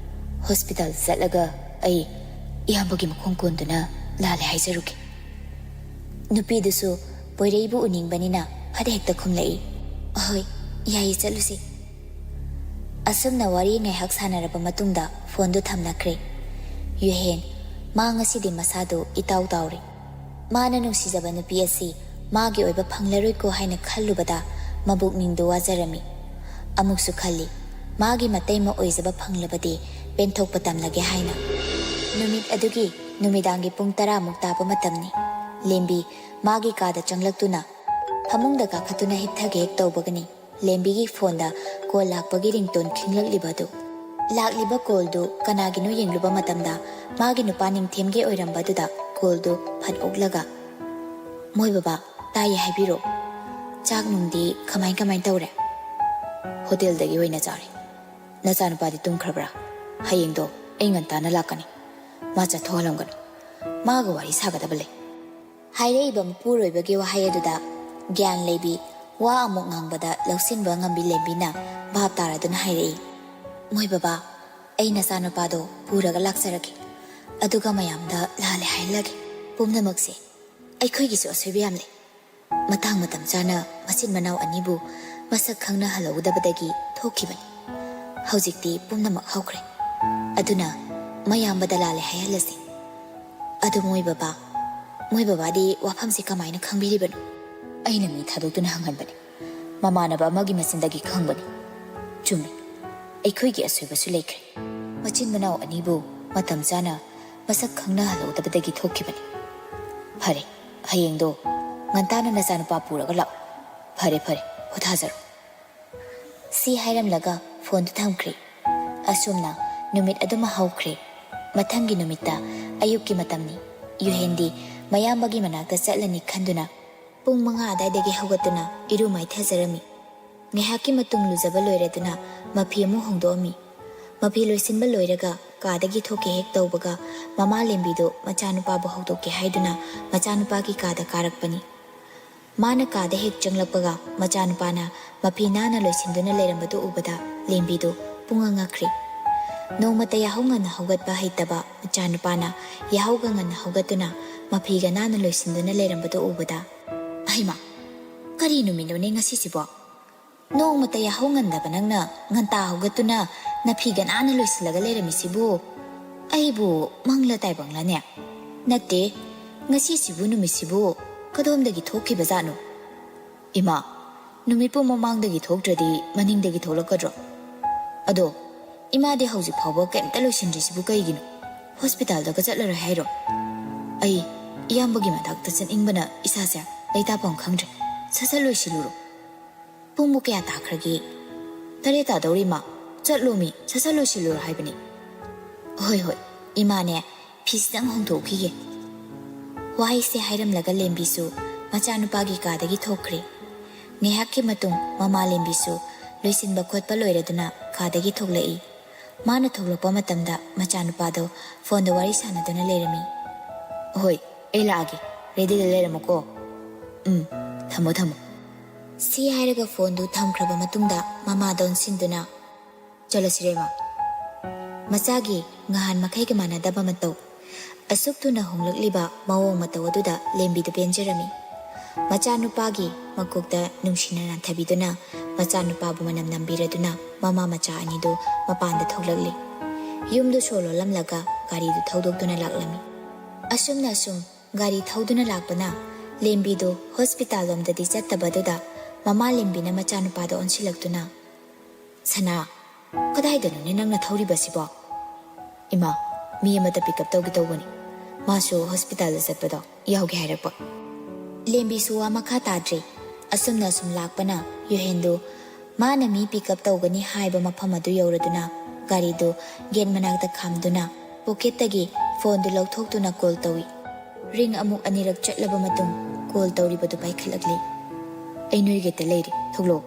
ꯍꯣꯁꯄꯤꯇꯥꯜꯗ ꯆꯠꯂꯒ ꯑꯩ ꯏꯌꯥꯝꯕꯒꯤ ꯃꯈꯣꯡ ꯀꯣꯟꯗꯨꯅ ꯂꯥꯜꯂꯦ ꯍꯥꯏꯖꯔꯨꯒꯦ꯫" ꯅꯨꯄꯤꯗꯨꯁꯨ ꯄꯣꯏꯔꯩꯕꯨ ꯎꯅꯤꯡꯕꯅꯤꯅ ꯐꯠ ꯍꯦꯛꯇ ꯈꯨꯝꯂꯛꯏ, "ꯑꯍꯣꯏ, ꯌꯥꯏꯌꯦ, ꯆꯠꯂꯨꯁꯤ꯫" ꯑꯁꯨꯝꯅ ꯋꯥꯔꯤ ꯉꯥꯏꯍꯥꯛ ꯁꯥꯟꯅꯔꯕ ꯃꯇꯨꯡꯗ ꯐꯣꯟꯗꯨ ꯊꯝꯅꯈ꯭ꯔꯦ꯫ ꯌꯨꯍꯦꯟ, ꯃꯥ ꯉꯁꯤꯗꯤ ꯃꯁꯥꯗꯨ ꯏꯇꯥꯎ ꯇꯥꯎꯔꯦ꯫ ꯃꯥꯅ ꯅꯨꯡꯁꯤꯖꯕ ꯅꯨꯄꯤ ꯑꯁꯤ ꯃꯥꯒꯤ ꯑꯣꯏꯕ ꯐꯪꯂꯔꯣꯏꯀꯣ ꯍꯥꯏꯅ ꯈꯜꯂꯨꯕꯗ ꯃꯕꯨꯛꯅꯤꯡꯗꯨ ꯋꯥꯖꯔꯝꯃꯤ꯫ ꯑꯃꯨꯛꯁꯨ ꯈꯜꯂꯤ, ꯃꯥꯒꯤ ꯃꯇꯩꯃ ꯑꯣꯏꯖꯕ ꯐꯪꯂꯕꯗꯤ ꯄꯦꯟꯊꯣꯛꯄ ꯇꯝꯂꯒꯦ ꯍꯥꯏꯅ꯫ ꯅꯨꯃꯤꯠ ꯑꯗꯨꯒꯤ ꯅꯨꯃꯤꯗꯥꯡꯒꯤ ꯄꯨꯡ ꯇꯔꯥꯃꯨꯛ ꯇꯥꯕ ꯃꯇꯝꯅꯤ꯫ ꯂꯦꯝꯕꯤ ꯃꯥꯒꯤ ꯀꯥꯗ ꯆꯪꯂꯛꯇꯨꯅ ꯐꯃꯨꯡꯗ ꯀꯥꯈꯠꯇꯨꯅ ꯍꯤꯞꯊꯒꯦ ꯍꯦꯛ ꯇꯧꯕꯒꯅꯤ, ꯂꯦꯝꯕꯤꯒꯤ ꯐꯣꯟꯗ ꯀꯣꯜ ꯂꯥꯛꯄꯒꯤ ꯔꯤꯡꯇꯣꯟ ꯈꯤꯡꯂꯛꯂꯤꯕ ꯑꯗꯨ꯫ ꯂꯥꯛꯂꯤꯕ ꯀꯣꯜꯗꯨ ꯀꯅꯥꯒꯤꯅꯣ ꯌꯦꯡꯂꯨꯕ ꯃꯇꯝꯗ ꯃꯥꯒꯤ ꯅꯨꯄꯥ ꯅꯤꯡꯊꯦꯝꯒꯤ ꯑꯣꯏꯔꯝꯕꯗꯨꯗ ꯀꯣꯜꯗꯨ ꯐꯠ ꯑꯣꯛꯂꯒ, "ꯃꯣꯏ ꯕꯕꯥ, ꯇꯥꯏꯌꯦ, ꯍꯥꯏꯕꯤꯔꯣ꯫ ꯆꯥꯛ ꯅꯨꯡꯗꯤ ꯀꯃꯥꯏ ꯀꯃꯥꯏ ꯇꯧꯔꯦ?" "ꯍꯣꯇꯦꯜꯗꯒꯤ ꯑꯣꯏꯅ ꯆꯥꯔꯦ꯫ ꯅꯆꯥꯅꯨꯄꯥꯗꯤ ꯇꯨꯝꯈ꯭ꯔꯕ꯭ꯔꯥ? ꯍꯌꯦꯡꯗꯣ ꯑꯩ ꯉꯟꯇꯥꯅ ꯂꯥꯛꯀꯅꯤ꯫ ꯃꯥ ꯆꯠꯊꯣꯛꯍꯜꯂꯝꯒꯅꯨ꯫ ꯃꯥꯒ ꯋꯥꯔꯤ ꯁꯥꯒꯗꯕ ꯂꯩ꯫" ꯍꯥꯏꯔꯛꯏꯕ ꯃꯄꯨꯔꯣꯏꯕꯒꯤ ꯋꯥꯍꯩ ꯑꯗꯨꯗ ꯒ꯭ꯌꯥꯟ ꯂꯩꯕꯤ, ꯋꯥ ꯑꯃꯨꯛ ꯉꯥꯡꯕꯗ ꯂꯧꯁꯤꯟꯕ ꯉꯝꯕꯤ ꯂꯦꯝꯕꯤꯅ ꯚꯥꯞ ꯇꯥꯔꯗꯨꯅ ꯍꯥꯏꯔꯛꯏ, "ꯃꯣꯏ ꯕꯕꯥ, ꯑꯩ ꯅꯆꯥꯅꯨꯄꯥꯗꯣ ꯄꯨꯔꯒ ꯂꯥꯛꯆꯔꯒꯦ꯫ ꯑꯗꯨꯒ ꯃꯌꯥꯝꯗ ꯂꯥꯜꯂꯦ ꯍꯥꯏꯍꯜꯂꯒꯦ꯫ ꯄꯨꯝꯅꯃꯛꯁꯦ ꯑꯩꯈꯣꯏꯒꯤꯁꯨ ꯑꯁꯣꯏꯕ ꯌꯥꯝ ꯂꯩ꯫ ꯃꯇꯥꯡ ꯃꯇꯝ ꯆꯥꯅ ꯃꯆꯤꯟ ꯃꯅꯥꯎ ꯑꯅꯤꯕꯨ ꯃꯁꯛ ꯈꯪꯅꯍꯜꯍꯧꯗꯕꯗꯒꯤ ꯊꯣꯛꯈꯤꯕꯅꯤ꯫ ꯍꯧꯖꯤꯛꯇꯤ ꯄꯨꯝꯅꯃꯛ ꯍꯧꯈ꯭ꯔꯦ꯫ ꯑꯗꯨꯅ ꯃꯌꯥꯝꯕꯗ ꯂꯥꯜꯂꯦ ꯍꯥꯏꯍꯜꯂꯁꯤ꯫" "ꯑꯗꯨ ꯃꯣꯏ ꯕꯕꯥ, ꯃꯣꯏ ꯕꯕꯥꯗꯤ ꯋꯥꯐꯝꯁꯦ ꯀꯃꯥꯏꯅ ꯈꯪꯕꯤꯔꯤꯕꯅꯣ?" "ꯑꯩꯅ ꯃꯤ ꯊꯥꯗꯣꯛꯇꯨꯅ ꯍꯪꯍꯟꯕꯅꯤ꯫ ꯃꯃꯥꯟꯅꯕ ꯑꯃꯒꯤ ꯃꯆꯤꯟꯗꯒꯤ ꯈꯪꯕꯅꯤ꯫" "ꯆꯨꯝꯃꯤ, ꯑꯩꯈꯣꯏꯒꯤ ꯑꯁꯣꯏꯕꯁꯨ ꯂꯩꯈ꯭ꯔꯦ꯫ ꯃꯆꯤꯟ ꯃꯅꯥꯎ ꯑꯅꯤꯕꯨ ꯃꯇꯝ ꯆꯥꯅ ꯃꯁꯛ ꯈꯪꯅꯍꯜꯍꯧꯗꯕꯗꯒꯤ ꯊꯣꯛꯈꯤꯕꯅꯤ꯫ ꯐꯔꯦ, ꯍꯌꯦꯡꯗꯣ ꯉꯟꯇꯥꯅ ꯅꯆꯥꯅꯨꯄꯥ ꯄꯨꯔꯒ ꯂꯥꯛꯎ꯫ ꯐꯔꯦ, ꯐꯔꯦ, ꯄꯣꯊꯥꯖꯔꯣ꯫" ꯁꯤ ꯍꯥꯏꯔꯝꯂꯒ ꯐꯣꯟꯗꯨ ꯊꯝꯈ꯭ꯔꯦ꯫ ꯑꯁꯨꯝꯅ ꯅꯨꯃꯤꯠ ꯑꯗꯨꯃ ꯍꯧꯈ꯭ꯔꯦ꯫ ꯃꯊꯪꯒꯤ ꯅꯨꯃꯤꯠꯇ ꯑꯌꯨꯛꯀꯤ ꯃꯇꯝꯅꯤ꯫ ꯌꯨꯍꯦꯟꯗꯤ ꯃꯌꯥꯝꯕꯒꯤ ꯃꯅꯥꯛꯇ ꯆꯠꯂꯅꯤ ꯈꯟꯗꯨꯅ ꯄꯨꯡ ꯃꯉꯥ ꯑꯗꯥꯏꯗꯒꯤ ꯍꯧꯒꯠꯇꯨꯅ ꯏꯔꯨ ꯃꯥꯏꯊꯖꯔꯝꯃꯤ꯫ ꯉꯥꯏꯍꯥꯛꯀꯤ ꯃꯇꯨꯡ ꯂꯨꯖꯕ ꯂꯣꯏꯔꯗꯨꯅ ꯃꯐꯤ ꯑꯃꯨꯛ ꯍꯣꯡꯗꯣꯛꯑꯝꯃꯤ꯫ ꯃꯐꯤ ꯂꯣꯏꯁꯤꯟꯕ ꯂꯣꯏꯔꯒ ꯀꯥꯗꯒꯤ ꯊꯣꯛꯀꯦ ꯍꯦꯛ ꯇꯧꯕꯒ ꯃꯃꯥ ꯂꯦꯝꯕꯤꯗꯨ ꯃꯆꯥꯅꯨꯄꯥꯕꯨ ꯍꯧꯗꯣꯛꯀꯦ ꯍꯥꯏꯗꯨꯅ ꯃꯆꯥꯅꯨꯄꯥꯒꯤ ꯀꯥꯗ ꯀꯥꯔꯛꯄꯅꯤ꯫ ꯃꯥꯅ ꯀꯥꯗ ꯍꯦꯛ ꯆꯪꯂꯛꯄꯒ ꯃꯆꯥꯅꯨꯄꯥꯅ ꯃꯐꯤ ꯅꯥꯟꯅ ꯂꯣꯏꯁꯤꯟꯗꯨꯅ ꯂꯩꯔꯝꯕꯗꯨ ꯎꯕꯗ ꯂꯦꯝꯕꯤꯗꯨ ꯄꯨꯡꯉꯛ ꯉꯛꯈ꯭ꯔꯦ꯫ ꯅꯣꯡꯃꯇ ꯌꯥꯍꯧ ꯉꯟꯅ ꯍꯧꯒꯠꯄ ꯍꯩꯇꯕ ꯃꯆꯥꯅꯨꯄꯥꯅ ꯌꯥꯍꯧꯒ ꯉꯟꯅ ꯍꯧꯒꯠꯇꯨꯅ ꯃꯐꯤꯒ ꯅꯥꯟꯅ ꯂꯣꯏꯁꯤꯟꯗꯨꯅ ꯂꯩꯔꯝꯕꯗꯨ ꯎꯕꯗ, "ꯑꯩꯃ, ꯀꯔꯤ ꯅꯨꯃꯤꯠꯅꯣꯅꯦ ꯉꯁꯤꯁꯤꯕꯣ? ꯅꯣꯡꯃꯇ ꯌꯥꯍꯧ ꯉꯟꯗꯕ ꯅꯪꯅ ꯉꯟꯇꯥ ꯍꯧꯒꯠꯇꯨꯅ ꯅꯐꯤꯒ ꯅꯥꯟꯅ ꯂꯣꯏꯁꯤꯜꯂꯒ ꯂꯩꯔꯝꯃꯤꯁꯤꯕꯨ ꯑꯩꯕꯨ ꯃꯪꯂ ꯇꯥꯏꯕꯪꯂꯅꯦ? ꯅꯠꯇꯦ, ꯉꯁꯤꯁꯤꯕꯨ ꯅꯨꯃꯤꯠꯁꯤꯕꯨ ꯀꯗꯣꯝꯗꯒꯤ ꯊꯣꯛꯈꯤꯕꯖꯥꯠꯅꯣ? ꯏꯃꯥ, ꯅꯨꯃꯤꯠꯄꯨ ꯃꯃꯥꯡꯗꯒꯤ ꯊꯣꯛꯇ꯭ꯔꯗꯤ ꯃꯅꯤꯡꯗꯒꯤ ꯊꯣꯛꯂꯛꯀꯗ꯭ꯔꯣ? ꯑꯗꯣ ꯏꯃꯥꯗꯤ ꯍꯧꯖꯤꯛ ꯐꯥꯎꯕ ꯀꯩꯝꯇ ꯂꯣꯏꯁꯤꯟꯗ꯭ꯔꯤꯁꯤꯕꯨ ꯀꯩꯒꯤꯅꯣ? ꯍꯣꯁꯄꯤꯇꯥꯜꯗꯒ ꯆꯠꯂꯔꯣꯏ ꯍꯥꯏꯔꯣ? ꯑꯩ ꯏꯌꯥꯝꯕꯒꯤ ꯃꯅꯥꯛꯇ ꯆꯠꯅꯤꯡꯕꯅ ꯏꯁꯥꯁꯦ ꯂꯩꯇꯥꯐꯝ ꯈꯪꯗ꯭ꯔꯦ꯫ ꯁꯠ ꯁꯠ ꯂꯣꯏꯁꯤꯜꯂꯨꯔꯣ꯫ ꯄꯨꯡꯕꯨ ꯀꯌꯥ ꯇꯥꯈ꯭ꯔꯒꯦ? ꯇꯔꯦꯠ ꯇꯥꯗꯧꯔꯦ ꯏꯃꯥ꯫ ꯆꯠꯂꯣꯃꯤ, ꯁꯠ ꯁꯠ ꯂꯣꯏꯁꯤꯜꯂꯨꯔꯣ ꯍꯥꯏꯕꯅꯤ꯫ ꯍꯣꯏ ꯍꯣꯏ, ꯏꯃꯥꯅꯦ, ꯐꯤꯁꯤꯗꯪ ꯍꯣꯡꯗꯣꯛꯈꯤꯒꯦ꯫ ꯋꯥꯍꯩꯁꯦ ꯍꯥꯏꯔꯝꯂꯒ ꯂꯦꯝꯕꯤꯁꯨ ꯃꯆꯥꯅꯨꯄꯥꯒꯤ ꯀꯥꯗꯒꯤ ꯊꯣꯛꯈ꯭ꯔꯦ꯫ ꯉꯥꯏꯍꯥꯛꯀꯤ ꯃꯇꯨꯡ ꯃꯃꯥ ꯂꯦꯝꯕꯤꯁꯨ ꯂꯣꯏꯁꯤꯟꯕ ꯈꯣꯠꯄ ꯂꯣꯏꯔꯗꯨꯅ ꯀꯥꯗꯒꯤ ꯊꯣꯛꯂꯛꯏ꯫ ꯃꯥꯅ ꯊꯣꯛꯂꯛꯄ ꯃꯇꯝꯗ ꯃꯆꯥꯅꯨꯄꯥꯗꯣ ꯐꯣꯟꯗ ꯋꯥꯔꯤ ꯁꯥꯟꯅꯗꯨꯅ ꯂꯩꯔꯝꯃꯤ꯫ "ꯍꯣꯏ, ꯑꯩ ꯂꯥꯛꯑꯒꯦ꯫ ꯔꯦꯗꯤꯗ ꯂꯩꯔꯝꯃꯨꯀꯣ꯫ ꯎꯝ, ꯊꯝꯃꯣ, ꯊꯝꯃꯣ꯫" ꯁꯤ ꯍꯥꯏꯔꯒ ꯐꯣꯟꯗꯨ ꯊꯝꯈ꯭ꯔꯕ ꯃꯇꯨꯡꯗ ꯃꯃꯥꯗ ꯑꯣꯟꯁꯤꯟꯗꯨꯅ, "ꯆꯠꯂꯁꯤꯔꯦ, ꯏꯃꯥ?" ꯃꯆꯥꯒꯤ ꯉꯍꯥꯟ ꯃꯈꯩꯒ ꯃꯥꯟꯅꯗꯕ ꯃꯇꯧ, ꯑꯁꯨꯛ ꯊꯨꯅ ꯍꯣꯡꯂꯛꯂꯤꯕ ꯃꯑꯣꯡ ꯃꯇꯧ ꯑꯗꯨꯗ ꯂꯦꯝꯕꯤꯗꯨ ꯄꯦꯟꯖꯔꯝꯃꯤ꯫ ꯃꯆꯥꯅꯨꯄꯥꯒꯤ ꯃꯀꯣꯛꯇ ꯅꯨꯡꯁꯤꯅ ꯅꯥꯟꯊꯕꯤꯗꯨꯅ, ꯃꯆꯥꯅꯨꯄꯥꯕꯨ ꯃꯅꯝ ꯅꯝꯕꯤꯔꯗꯨꯅ ꯃꯃꯥ ꯃꯆꯥ ꯑꯅꯤꯗꯨ ꯃꯄꯥꯟꯗ ꯊꯣꯛꯂꯛꯂꯤ꯫ ꯌꯨꯝꯗꯨ ꯁꯣ ꯂꯣꯜꯂꯝꯂꯒ ꯒꯥꯔꯤꯗꯨ ꯊꯧꯗꯣꯛꯇꯨꯅ ꯂꯥꯛꯂꯝꯃꯤ꯫ ꯑꯁꯨꯝꯅ ꯑꯁꯨꯝ ꯒꯥꯔꯤ ꯊꯧꯗꯨꯅ ꯂꯥꯛꯄꯅ ꯂꯦꯝꯕꯤꯗꯨ ꯍꯣꯁꯄꯤꯇꯥꯜ ꯂꯣꯝꯗꯗꯤ ꯆꯠꯇꯕꯗꯨꯗ ꯃꯃꯥ ꯂꯦꯝꯕꯤꯅ ꯃꯆꯥꯅꯨꯄꯥꯗ ꯑꯣꯟꯁꯤꯜꯂꯛꯇꯨꯅ, "ꯁꯅꯥ, ꯀꯗꯥꯏꯗꯅꯣꯅꯦ ꯅꯪꯅ ꯊꯧꯔꯤꯕꯁꯤꯕꯣ?" "ꯏꯃꯥ, ꯃꯤ ꯑꯃꯗ ꯄꯤꯛ ꯑꯞ ꯇꯧꯒꯦ ꯇꯧꯕꯅꯤ꯫ ꯃꯥꯁꯨ ꯍꯣꯁꯄꯤꯇꯥꯜꯗ ꯆꯠꯄꯗꯣ ꯌꯥꯎꯒꯦ ꯍꯥꯏꯔꯛꯄ꯫" ꯂꯦꯝꯕꯤꯁꯨ ꯋꯥ ꯃꯈꯥ ꯇꯥꯗ꯭ꯔꯦ꯫ ꯑꯁꯨꯝꯅ ꯑꯁꯨꯝ ꯂꯥꯛꯄꯅ ꯌꯨꯍꯦꯟꯗꯨ ꯃꯥꯅ ꯃꯤ ꯄꯤꯛ ꯑꯞ ꯇꯧꯒꯅꯤ ꯍꯥꯏꯕ ꯃꯐꯝ ꯑꯗꯨ ꯌꯧꯔꯗꯨꯅ ꯒꯥꯔꯤꯗꯨ ꯒꯦꯠ ꯃꯅꯥꯛꯇ ꯈꯥꯝꯗꯨꯅ ꯄꯣꯀꯦꯠꯇꯒꯤ ꯐꯣꯟꯗꯨ ꯂꯧꯊꯣꯛꯇꯨꯅ ꯀꯣꯜ ꯇꯧꯏ꯫ ꯔꯤꯡ ꯑꯃꯨꯛ ꯑꯅꯤꯔꯛ ꯆꯠꯂꯕ ꯃꯇꯨꯡ ꯀꯣꯜ ꯇꯧꯔꯤꯕꯗꯨ ꯄꯥꯏꯈꯠꯂꯛꯂꯦ꯫ "ꯑꯩ ꯅꯣꯏꯒꯤꯗ ꯂꯩꯔꯦ, ꯊꯣꯛꯂꯛꯑꯣ꯫"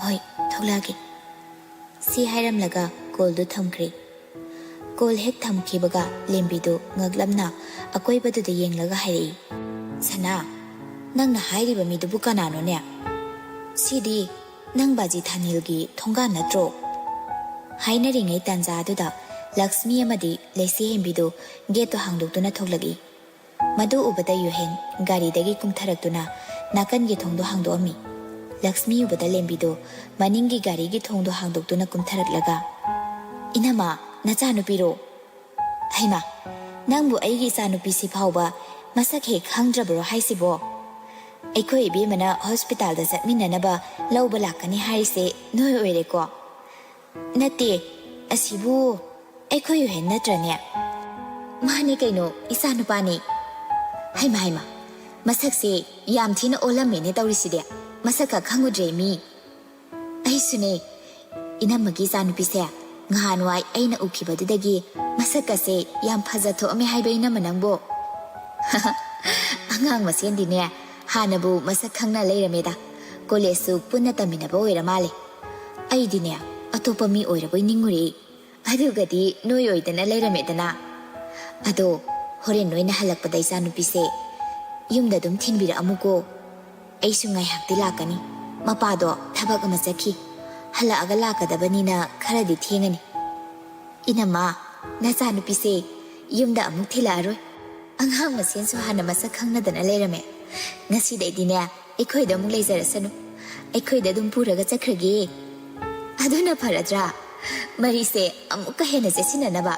"ꯍꯣꯏ, ꯊꯣꯛꯂꯛꯑꯒꯦ꯫" ꯁꯤ ꯍꯥꯏꯔꯝꯂꯒ ꯀꯣꯜꯗꯨ ꯊꯝꯈ꯭ꯔꯦ꯫ ꯀꯣꯜ ꯍꯦꯛ ꯊꯝꯈꯤꯕꯒ ꯂꯦꯝꯕꯤꯗꯨ ꯉꯛꯂꯝꯅ ꯑꯀꯣꯏꯕꯗꯨꯗ ꯌꯦꯡꯂꯒ ꯍꯥꯏꯔꯛꯏ, "ꯁꯅꯥ, ꯅꯪꯅ ꯍꯥꯏꯔꯤꯕ ꯃꯤꯗꯨꯕꯨ ꯀꯅꯥꯅꯣꯅꯦ? ꯁꯤꯗꯤ ꯅꯪ ꯕꯥꯖꯤ ꯊꯥꯅꯤꯜꯒꯤ ꯊꯣꯡꯒꯥꯟ ꯅꯠꯇ꯭ꯔꯣ?" ꯍꯥꯏꯅꯔꯤꯉꯩ ꯇꯥꯟꯖꯥꯗꯨꯗ ꯂꯛꯁꯃꯤ ꯑꯃꯗꯤ ꯂꯩꯁꯦ ꯍꯦꯝꯕꯤꯗꯨ ꯒꯦꯠꯇꯨ ꯍꯥꯡꯗꯣꯛꯇꯨꯅ ꯊꯣꯛꯂꯛꯏ꯫ ꯃꯗꯨ ꯎꯕꯗ ꯌꯨꯍꯦꯟ ꯒꯥꯔꯤꯗꯒꯤ ꯀꯨꯝꯊꯔꯛꯇꯨꯅ ꯅꯥꯀꯟꯒꯤ ꯊꯣꯡꯗꯣ ꯍꯥꯡꯗꯣꯛꯑꯝꯃꯤ꯫ ꯂꯛꯁꯃꯤ ꯎꯕꯗ ꯂꯦꯝꯕꯤꯗꯨ ꯃꯅꯤꯡꯒꯤ ꯒꯥꯔꯤꯒꯤ ꯊꯣꯡꯗꯣ ꯍꯥꯡꯗꯣꯛꯇꯨꯅ ꯀꯨꯝꯊꯔꯛꯂꯒ, "ꯏꯅꯝꯃ, ꯅꯆꯥꯅꯨꯄꯤꯔꯣ? ꯍꯩꯃꯥ, ꯅꯪꯕꯨ ꯑꯩꯒꯤ ꯏꯆꯥꯅꯨꯄꯤꯁꯤ ꯐꯥꯎꯕ ꯃꯁꯛ ꯍꯦꯛ ꯈꯪꯗ꯭ꯔꯕ꯭ꯔꯣ ꯍꯥꯏꯁꯤꯕꯣ? ꯑꯩꯈꯣꯏ ꯏꯕꯦꯝꯃꯅ ꯍꯣꯁꯄꯤꯇꯥꯜꯗ ꯆꯠꯃꯤꯟꯅꯅꯕ ꯂꯧꯕ ꯂꯥꯛꯀꯅꯤ ꯍꯥꯏꯔꯤꯁꯦ ꯅꯣꯏ ꯑꯣꯏꯔꯦꯀꯣ?" "ꯅꯠꯇꯦ, ꯑꯁꯤꯕꯨ ꯑꯩꯈꯣꯏ ꯌꯨꯍꯦꯟ ꯅꯠꯇ꯭ꯔꯅꯦ?" "ꯃꯥꯅꯦ ꯀꯩꯅꯣ, ꯏꯆꯥꯅꯨꯄꯥꯅꯦ꯫" "ꯍꯩꯃꯥ, ꯍꯩꯃꯥ, ꯃꯁꯛꯁꯦ ꯌꯥꯝ ꯊꯤꯅ ꯑꯣꯜꯂꯝꯃꯦꯅꯦ ꯇꯧꯔꯤꯁꯤꯗꯤ꯫ ꯃꯁꯛꯀ ꯈꯪꯉꯨꯗ꯭ꯔꯦ ꯃꯤ꯫" "ꯑꯩꯁꯨꯅꯦ, ꯏꯅꯝꯃꯒꯤ ꯏꯆꯥꯅꯨꯄꯤꯁꯦ ꯉꯍꯥꯟꯋꯥꯏ ꯑꯩꯅ ꯎꯈꯤꯕꯗꯨꯗꯒꯤ ꯃꯁꯛꯀꯁꯦ ꯌꯥꯝ ꯐꯖ ꯊꯣꯛꯑꯝꯃꯦ ꯍꯥꯏꯕ ꯏꯅꯝꯃ ꯅꯪꯕꯣ꯫" "ꯑꯉꯥꯡ ꯃꯁꯦꯟꯗꯤꯅꯦ ꯍꯥꯟꯅꯕꯨ ꯃꯁꯛ ꯈꯪꯅ ꯂꯩꯔꯝꯃꯦꯗ꯫ ꯀꯣꯂꯦꯖꯁꯨ ꯄꯨꯟꯅ ꯇꯝꯃꯤꯟꯅꯕ ꯑꯣꯏꯔ ꯃꯥꯜꯂꯦ꯫ ꯑꯩꯗꯤꯅꯦ ꯑꯇꯣꯞꯄ ꯃꯤ ꯑꯣꯏꯔꯕꯣꯏ ꯅꯤꯡꯉꯨꯔꯦ꯫ ꯑꯗꯨꯒꯗꯤ ꯅꯣꯏ ꯑꯣꯏꯗꯅ ꯂꯩꯔꯝꯃꯦꯗꯅ꯫ ꯑꯗꯣ ꯍꯣꯔꯦꯟ ꯅꯣꯏꯅ ꯍꯜꯂꯛꯄꯗ ꯏꯆꯥꯅꯨꯄꯤꯁꯦ ꯌꯨꯝꯗ ꯑꯗꯨꯝ ꯊꯤꯟꯕꯤꯔꯛꯑꯝꯃꯨꯀꯣ꯫ ꯑꯩꯁꯨ ꯉꯥꯏꯍꯥꯛꯇꯤ ꯂꯥꯛꯀꯅꯤ꯫ ꯃꯄꯥꯗꯣ ꯊꯕꯛ ꯑꯃ ꯆꯠꯈꯤ꯫ ꯍꯜꯂꯛꯑꯒ ꯂꯥꯛꯀꯗꯕꯅꯤꯅ ꯈꯔꯗꯤ ꯊꯦꯡꯉꯅꯤ꯫" "ꯏꯅꯝꯃ, ꯅꯆꯥꯅꯨꯄꯤꯁꯦ ꯌꯨꯝꯗ ꯑꯃꯨꯛ ꯊꯤꯜꯂꯛꯑꯔꯣꯏ꯫ ꯑꯉꯥꯡ ꯃꯁꯦꯟꯁꯨ ꯍꯥꯟꯅ ꯃꯁꯛ ꯈꯪꯅꯗꯅ ꯂꯩꯔꯝꯃꯦ꯫ ꯉꯁꯤꯗꯩꯗꯤꯅꯦ ꯑꯩꯈꯣꯏꯗ ꯑꯃꯨꯛ ꯂꯩꯖꯔꯁꯅꯨ꯫ ꯑꯩꯈꯣꯏꯗ ꯑꯗꯨꯝ ꯄꯨꯔꯒ ꯆꯠꯈ꯭ꯔꯒꯦ꯫ ꯑꯗꯨꯅ ꯐꯔꯗ꯭ꯔꯥ? ꯃꯔꯤꯁꯦ ꯑꯃꯨꯛꯀ ꯍꯦꯟꯅ ꯆꯦꯠꯁꯤꯟꯅꯅꯕ꯫"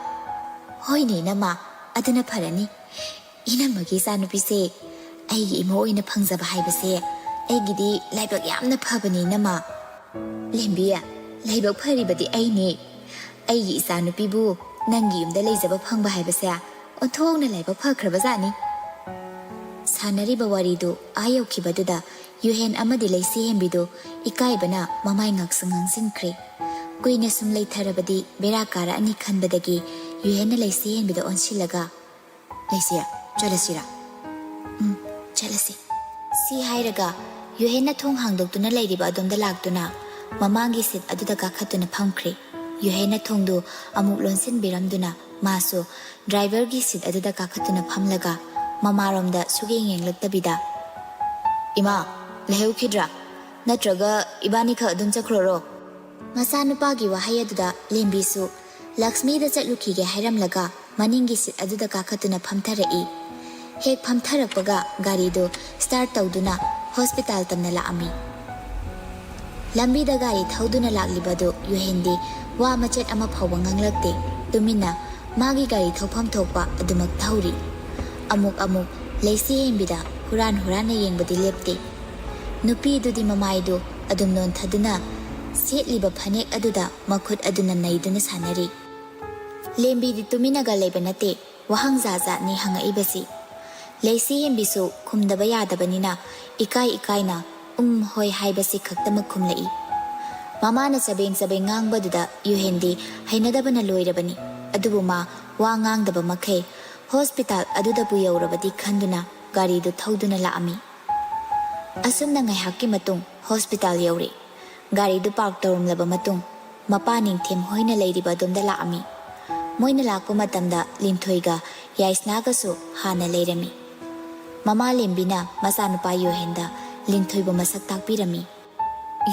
"ꯍꯣꯏꯅꯦ ꯏꯅꯝꯃ, ꯑꯗꯨꯅ ꯐꯔꯅꯤ꯫" "ꯏꯅꯝꯃꯒꯤ ꯏꯆꯥꯅꯨꯄꯤꯁꯦ ꯑꯩꯒꯤ ꯏꯃꯧ ꯑꯣꯏꯅ ꯐꯪꯖꯕ ꯍꯥꯏꯕꯁꯦ ꯑꯩꯒꯤꯗꯤ ꯂꯥꯏꯕꯛ ꯌꯥꯝꯅ ꯐꯕꯅꯤ ꯏꯅꯝꯃ꯫" "ꯂꯦꯝꯕꯤ, ꯂꯥꯏꯕꯛ ꯐꯔꯤꯕꯗꯤ ꯑꯩꯅꯦ꯫ ꯑꯩꯒꯤ ꯏꯆꯥꯅꯨꯄꯤꯕꯨ ꯅꯪꯒꯤ ꯌꯨꯝꯗ ꯂꯩꯖꯕ ꯐꯪꯕ ꯍꯥꯏꯕꯁꯦ ꯑꯣꯟꯊꯣꯛꯅ ꯂꯥꯏꯕꯛ ꯐꯈ꯭ꯔꯕꯖꯥꯠꯅꯤ꯫" ꯁꯥꯟꯅꯔꯤꯕ ꯋꯥꯔꯤꯗꯨ ꯑꯥ ꯌꯧꯈꯤꯕꯗꯨꯗ ꯌꯨꯍꯦꯟ ꯑꯃꯗꯤ ꯂꯩꯁꯤ ꯍꯦꯟꯕꯤꯗꯨ ꯏꯀꯥꯏꯕꯅ ꯃꯃꯥꯏ ꯉꯥꯛꯁꯪ ꯉꯥꯡꯁꯤꯟꯈ꯭ꯔꯦ꯫ ꯀꯨꯏꯅ ꯁꯨꯝ ꯂꯩꯊꯔꯕꯗꯤ ꯕꯦꯔꯥ ꯀꯥꯔꯛꯑꯅꯤ ꯈꯟꯕꯗꯒꯤ ꯌꯨꯍꯦꯟꯅ ꯂꯩꯁꯤ ꯍꯦꯟꯕꯤꯗ ꯑꯣꯟꯁꯤꯜꯂꯒ, "ꯂꯩꯁꯤ, ꯆꯠꯂꯁꯤꯔꯥ? ꯎꯝ, ꯆꯠꯂꯁꯤ꯫ ꯁꯤ ꯍꯥꯏꯔꯒ ꯌꯨꯍꯦꯟꯅ ꯊꯣꯡ ꯍꯥꯡꯗꯣꯛꯇꯨꯅ ꯂꯩꯔꯤꯕ ꯑꯗꯣꯝꯗ ꯂꯥꯛꯇꯨꯅ ꯃꯃꯥꯡꯒꯤ ꯁꯤꯠ ꯑꯗꯨꯗ ꯀꯥꯈꯠꯇꯨꯅ ꯐꯝꯈ꯭ꯔꯦ꯫ ꯌꯨꯍꯦꯟꯅ ꯊꯣꯡꯗꯨ ꯑꯃꯨꯛ ꯂꯣꯟꯁꯤꯟꯕꯤꯔꯝꯗꯨꯅ ꯃꯥꯁꯨ ꯗ꯭ꯔꯥꯏꯚꯔꯒꯤ ꯁꯤꯠ ꯑꯗꯨꯗ ꯀꯥꯈꯠꯇꯨꯅ ꯐꯝꯂꯒ ꯃꯃꯥꯔꯣꯝꯗ ꯁꯨꯛꯌꯦꯡ ꯌꯦꯡꯂꯛꯇꯕꯤꯗ, "ꯏꯃꯥ, ꯂꯩꯍꯧꯈꯤꯗ꯭ꯔꯥ? ꯅꯠꯇ꯭ꯔꯒ ꯏꯕꯥꯅꯤꯈꯛ ꯑꯗꯨꯝ ꯆꯠꯈ꯭ꯔꯣꯔꯣ?" ꯃꯆꯥꯅꯨꯄꯥꯒꯤ ꯋꯥꯍꯩ ꯑꯗꯨꯗ ꯂꯦꯝꯕꯤꯁꯨ ꯂꯛꯁꯃꯤꯗ ꯆꯠꯂꯨꯈꯤꯒꯦ ꯍꯥꯏꯔꯝꯂꯒ ꯃꯅꯤꯡꯒꯤ ꯁꯤꯠ ꯑꯗꯨꯗ ꯀꯥꯈꯠꯇꯨꯅ ꯐꯝꯊꯔꯛꯏ꯫ ꯍꯦꯛ ꯐꯝꯊꯔꯛꯄꯒ ꯒꯥꯔꯤꯗꯨ ꯁ꯭ꯇꯥꯔꯠ ꯇꯧꯗꯨꯅ ꯍꯣꯁꯄꯤꯇꯥꯜ ꯇꯝꯅ ꯂꯥꯛꯑꯝꯃꯤ꯫ ꯂꯝꯕꯤꯗ ꯒꯥꯔꯤ ꯊꯧꯗꯨꯅ ꯂꯥꯛꯂꯤꯕꯗꯨ ꯌꯨꯍꯦꯟꯗꯤ ꯋꯥ ꯃꯆꯦꯠ ꯑꯃ ꯐꯥꯎꯕ ꯉꯥꯡꯂꯛꯇꯦ꯫ ꯇꯨꯃꯤꯟꯅ ꯃꯥꯒꯤ ꯒꯥꯔꯤ ꯊꯧꯐꯝ ꯊꯣꯛꯄ ꯑꯗꯨꯃꯛ ꯊꯧꯔꯤ꯫ ꯑꯃꯨꯛ ꯑꯃꯨꯛ ꯂꯩꯁꯤ ꯍꯦꯟꯕꯤꯗ ꯍꯨꯔꯥꯟ ꯍꯨꯔꯥꯟꯅ ꯌꯦꯡꯕꯗꯤ ꯂꯦꯞꯇꯦ꯫ ꯅꯨꯄꯤꯗꯨꯗꯤ ꯃꯃꯥꯏꯗꯨ ꯑꯗꯨꯝ ꯅꯣꯟꯊꯗꯨꯅ ꯁꯦꯠꯂꯤꯕ ꯐꯅꯦꯛ ꯑꯗꯨꯗ ꯃꯈꯨꯠ ꯑꯗꯨꯅ ꯅꯩꯗꯨꯅ ꯁꯥꯟꯅꯔꯤ꯫ ꯂꯦꯝꯕꯤꯗꯤ ꯇꯨꯃꯤꯟꯅꯒ ꯂꯩꯕ ꯅꯠꯇꯦ, ꯋꯥꯍꯪ ꯖꯥꯠ ꯖꯥꯠꯅꯤ ꯍꯪꯉꯛꯏꯕꯁꯤ꯫ ꯂꯩꯁꯤ ꯍꯦꯟꯕꯤꯁꯨ ꯈꯨꯝꯗꯕ ꯌꯥꯗꯕꯅꯤꯅ ꯏꯀꯥꯏ ꯏꯀꯥꯏꯅ "ꯎꯝ, ꯍꯣꯏ" ꯍꯥꯏꯕꯁꯤ ꯈꯛꯇꯃꯛ ꯈꯨꯝꯂꯛꯏ꯫ ꯃꯃꯥꯅ ꯆꯕꯦꯡ ꯆꯕꯦꯡ ꯉꯥꯡꯕꯗꯨꯗ ꯌꯨꯍꯦꯟꯗꯤ ꯍꯩꯅꯗꯕꯅ ꯂꯣꯏꯔꯕꯅꯤ꯫ ꯑꯗꯨꯕꯨ ꯃꯥ ꯋꯥ ꯉꯥꯡꯗꯕ ꯃꯈꯩ ꯍꯣꯁꯄꯤꯇꯥꯜ ꯑꯗꯨꯗꯕꯨ ꯌꯧꯔꯕꯗꯤ ꯈꯟꯗꯨꯅ ꯒꯥꯔꯤꯗꯨ ꯊꯧꯗꯨꯅ ꯂꯥꯛꯑꯝꯃꯤ꯫ ꯑꯁꯨꯝꯅ ꯉꯥꯏꯍꯥꯛꯀꯤ ꯃꯇꯨꯡ ꯍꯣꯁꯄꯤꯇꯥꯜ ꯌꯧꯔꯦ꯫ ꯒꯥꯔꯤꯗꯨ ꯄꯥꯔꯛ ꯇꯧꯔꯝꯂꯕ ꯃꯇꯨꯡ ꯃꯄꯥ ꯅꯤꯡꯊꯦꯝ ꯍꯣꯏꯅ ꯂꯩꯔꯤꯕ ꯑꯗꯣꯝꯗ ꯂꯥꯛꯑꯝꯃꯤ꯫ ꯃꯣꯏꯅ ꯂꯥꯛꯄ ꯃꯇꯝꯗ ꯂꯤꯟꯊꯣꯏꯒ ꯌꯥꯏꯁꯅꯥꯒꯁꯨ ꯍꯥꯟꯅ ꯂꯩꯔꯝꯃꯤ꯫ ꯃꯃꯥ ꯂꯦꯝꯕꯤꯅ ꯃꯆꯥꯅꯨꯄꯥ ꯌꯣꯍꯦꯟꯗ ꯂꯤꯟꯊꯣꯏꯕꯨ ꯃꯁꯛ ꯇꯥꯛꯄꯤꯔꯝꯃꯤ꯫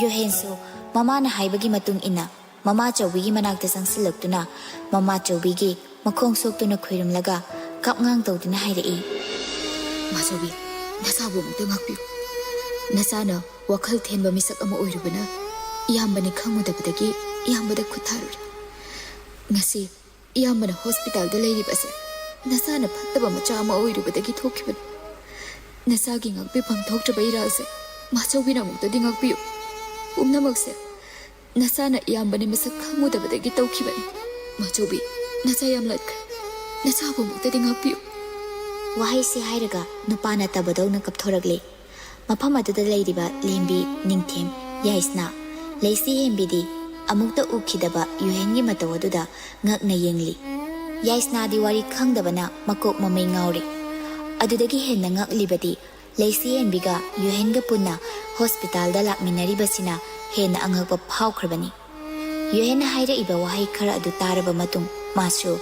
ꯌꯣꯍꯦꯟꯁꯨ ꯃꯃꯥꯅ ꯍꯥꯏꯕꯒꯤ ꯃꯇꯨꯡ ꯏꯟꯅ ꯃꯃꯥ ꯆꯧꯕꯤꯒꯤ ꯃꯅꯥꯛꯇ ꯆꯪꯁꯤꯜꯂꯛꯇꯨꯅ ꯃꯃꯥ ꯆꯧꯕꯤꯒꯤ ꯃꯈꯣꯡ ꯁꯣꯛꯇꯨꯅ ꯈꯨꯏꯔꯨꯝꯂꯒ ꯀꯞꯉꯥꯡ ꯇꯧꯗꯨꯅ ꯍꯥꯏꯔꯛꯏ, "ꯃꯥꯆꯧꯕꯤ, ꯅꯆꯥꯕꯨ ꯑꯃꯨꯛꯇ ꯉꯥꯛꯄꯤꯌꯨ꯫ ꯅꯆꯥꯅ ꯋꯥꯈꯜ ꯊꯦꯟꯕ ꯃꯤꯁꯛ ꯑꯃ ꯑꯣꯏꯔꯨꯕꯅ ꯏꯌꯥꯝꯕꯅꯤ ꯈꯪꯉꯨꯗꯕꯗꯒꯤ ꯏꯌꯥꯝꯕꯗ ꯈꯨꯠ ꯊꯥꯔꯨꯔꯦ꯫ ꯉꯁꯤ ꯏꯌꯥꯝꯕꯅ ꯍꯣꯁꯄꯤꯇꯥꯜꯗ ꯂꯩꯔꯤꯕꯁꯦ ꯅꯆꯥꯅ ꯐꯠꯇꯕ ꯃꯆꯥ ꯑꯃ ꯑꯣꯏꯔꯨꯕꯗꯒꯤ ꯊꯣꯛꯈꯤꯕꯅꯤ꯫ ꯅꯆꯥꯒꯤ ꯉꯥꯛꯄꯤꯐꯝ ꯊꯣꯛꯇ꯭ꯔꯕ ꯏꯔꯥꯜꯁꯦ ꯃꯥꯆꯧꯕꯤꯅ ꯑꯃꯨꯛꯇꯗꯤ ꯉꯥꯛꯄꯤꯌꯨ꯫ ꯄꯨꯝꯅꯃꯛꯁꯦ ꯅꯆꯥꯅ ꯏꯌꯥꯝꯕꯅꯤ ꯃꯁꯛ ꯈꯪꯉꯨꯗꯕꯗꯒꯤ ꯇꯧꯈꯤꯕꯅꯤ꯫ ꯃꯥꯆꯧꯕꯤ, ꯅꯆꯥ ꯌꯥꯝꯂꯠꯈ꯭ꯔꯦ꯫ ꯅꯆꯥꯕꯨ ꯑꯃꯨꯛꯇꯗꯤ ꯉꯥꯛꯄꯤꯌꯨ꯫" ꯋꯥꯍꯩꯁꯤ ꯍꯥꯏꯔꯒ ꯅꯨꯄꯥ ꯅꯠꯇꯕꯗꯧꯅ ꯀꯞꯊꯣꯔꯛꯂꯦ꯫ ꯃꯐꯝ ꯑꯗꯨꯗ ꯂꯩꯔꯤꯕ ꯂꯦꯝꯕꯤ, ꯅꯤꯡꯊꯦꯝ, ꯌꯥꯏꯁꯅꯥ, ꯂꯩꯁꯤ ꯍꯦꯟꯕꯤꯗꯤ ꯑꯃꯨꯛꯇ ꯎꯈꯤꯗꯕ ꯌꯨꯍꯦꯟꯒꯤ ꯃꯇꯧ ꯑꯗꯨꯗ ꯉꯛꯅ ꯌꯦꯡꯂꯤ꯫ ꯌꯥꯏꯁꯅꯥꯗꯤ ꯋꯥꯔꯤ ꯈꯪꯗꯕꯅ ꯃꯀꯣꯛ ꯃꯃꯩ ꯉꯥꯎꯔꯤ꯫ ꯑꯗꯨꯗꯒꯤ ꯍꯦꯟꯅ ꯉꯛꯂꯤꯕꯗꯤ ꯂꯩꯁꯤ ꯍꯦꯟꯕꯤꯒ ꯌꯨꯍꯦꯟꯒ ꯄꯨꯟꯅ ꯍꯣꯁꯄꯤꯇꯥꯜꯗ ꯂꯥꯛꯃꯤꯟꯅꯔꯤꯕꯁꯤꯅ ꯍꯦꯟꯅ ꯑꯉꯛꯄ ꯐꯥꯎꯈ꯭ꯔꯕꯅꯤ꯫ ꯌꯨꯍꯦꯟꯅ ꯍꯥꯏꯔꯛꯏꯕ ꯋꯥꯍꯩ ꯈꯔ ꯑꯗꯨ ꯇꯥꯔꯕ ꯃꯇꯨꯡ ꯃꯥꯁꯨ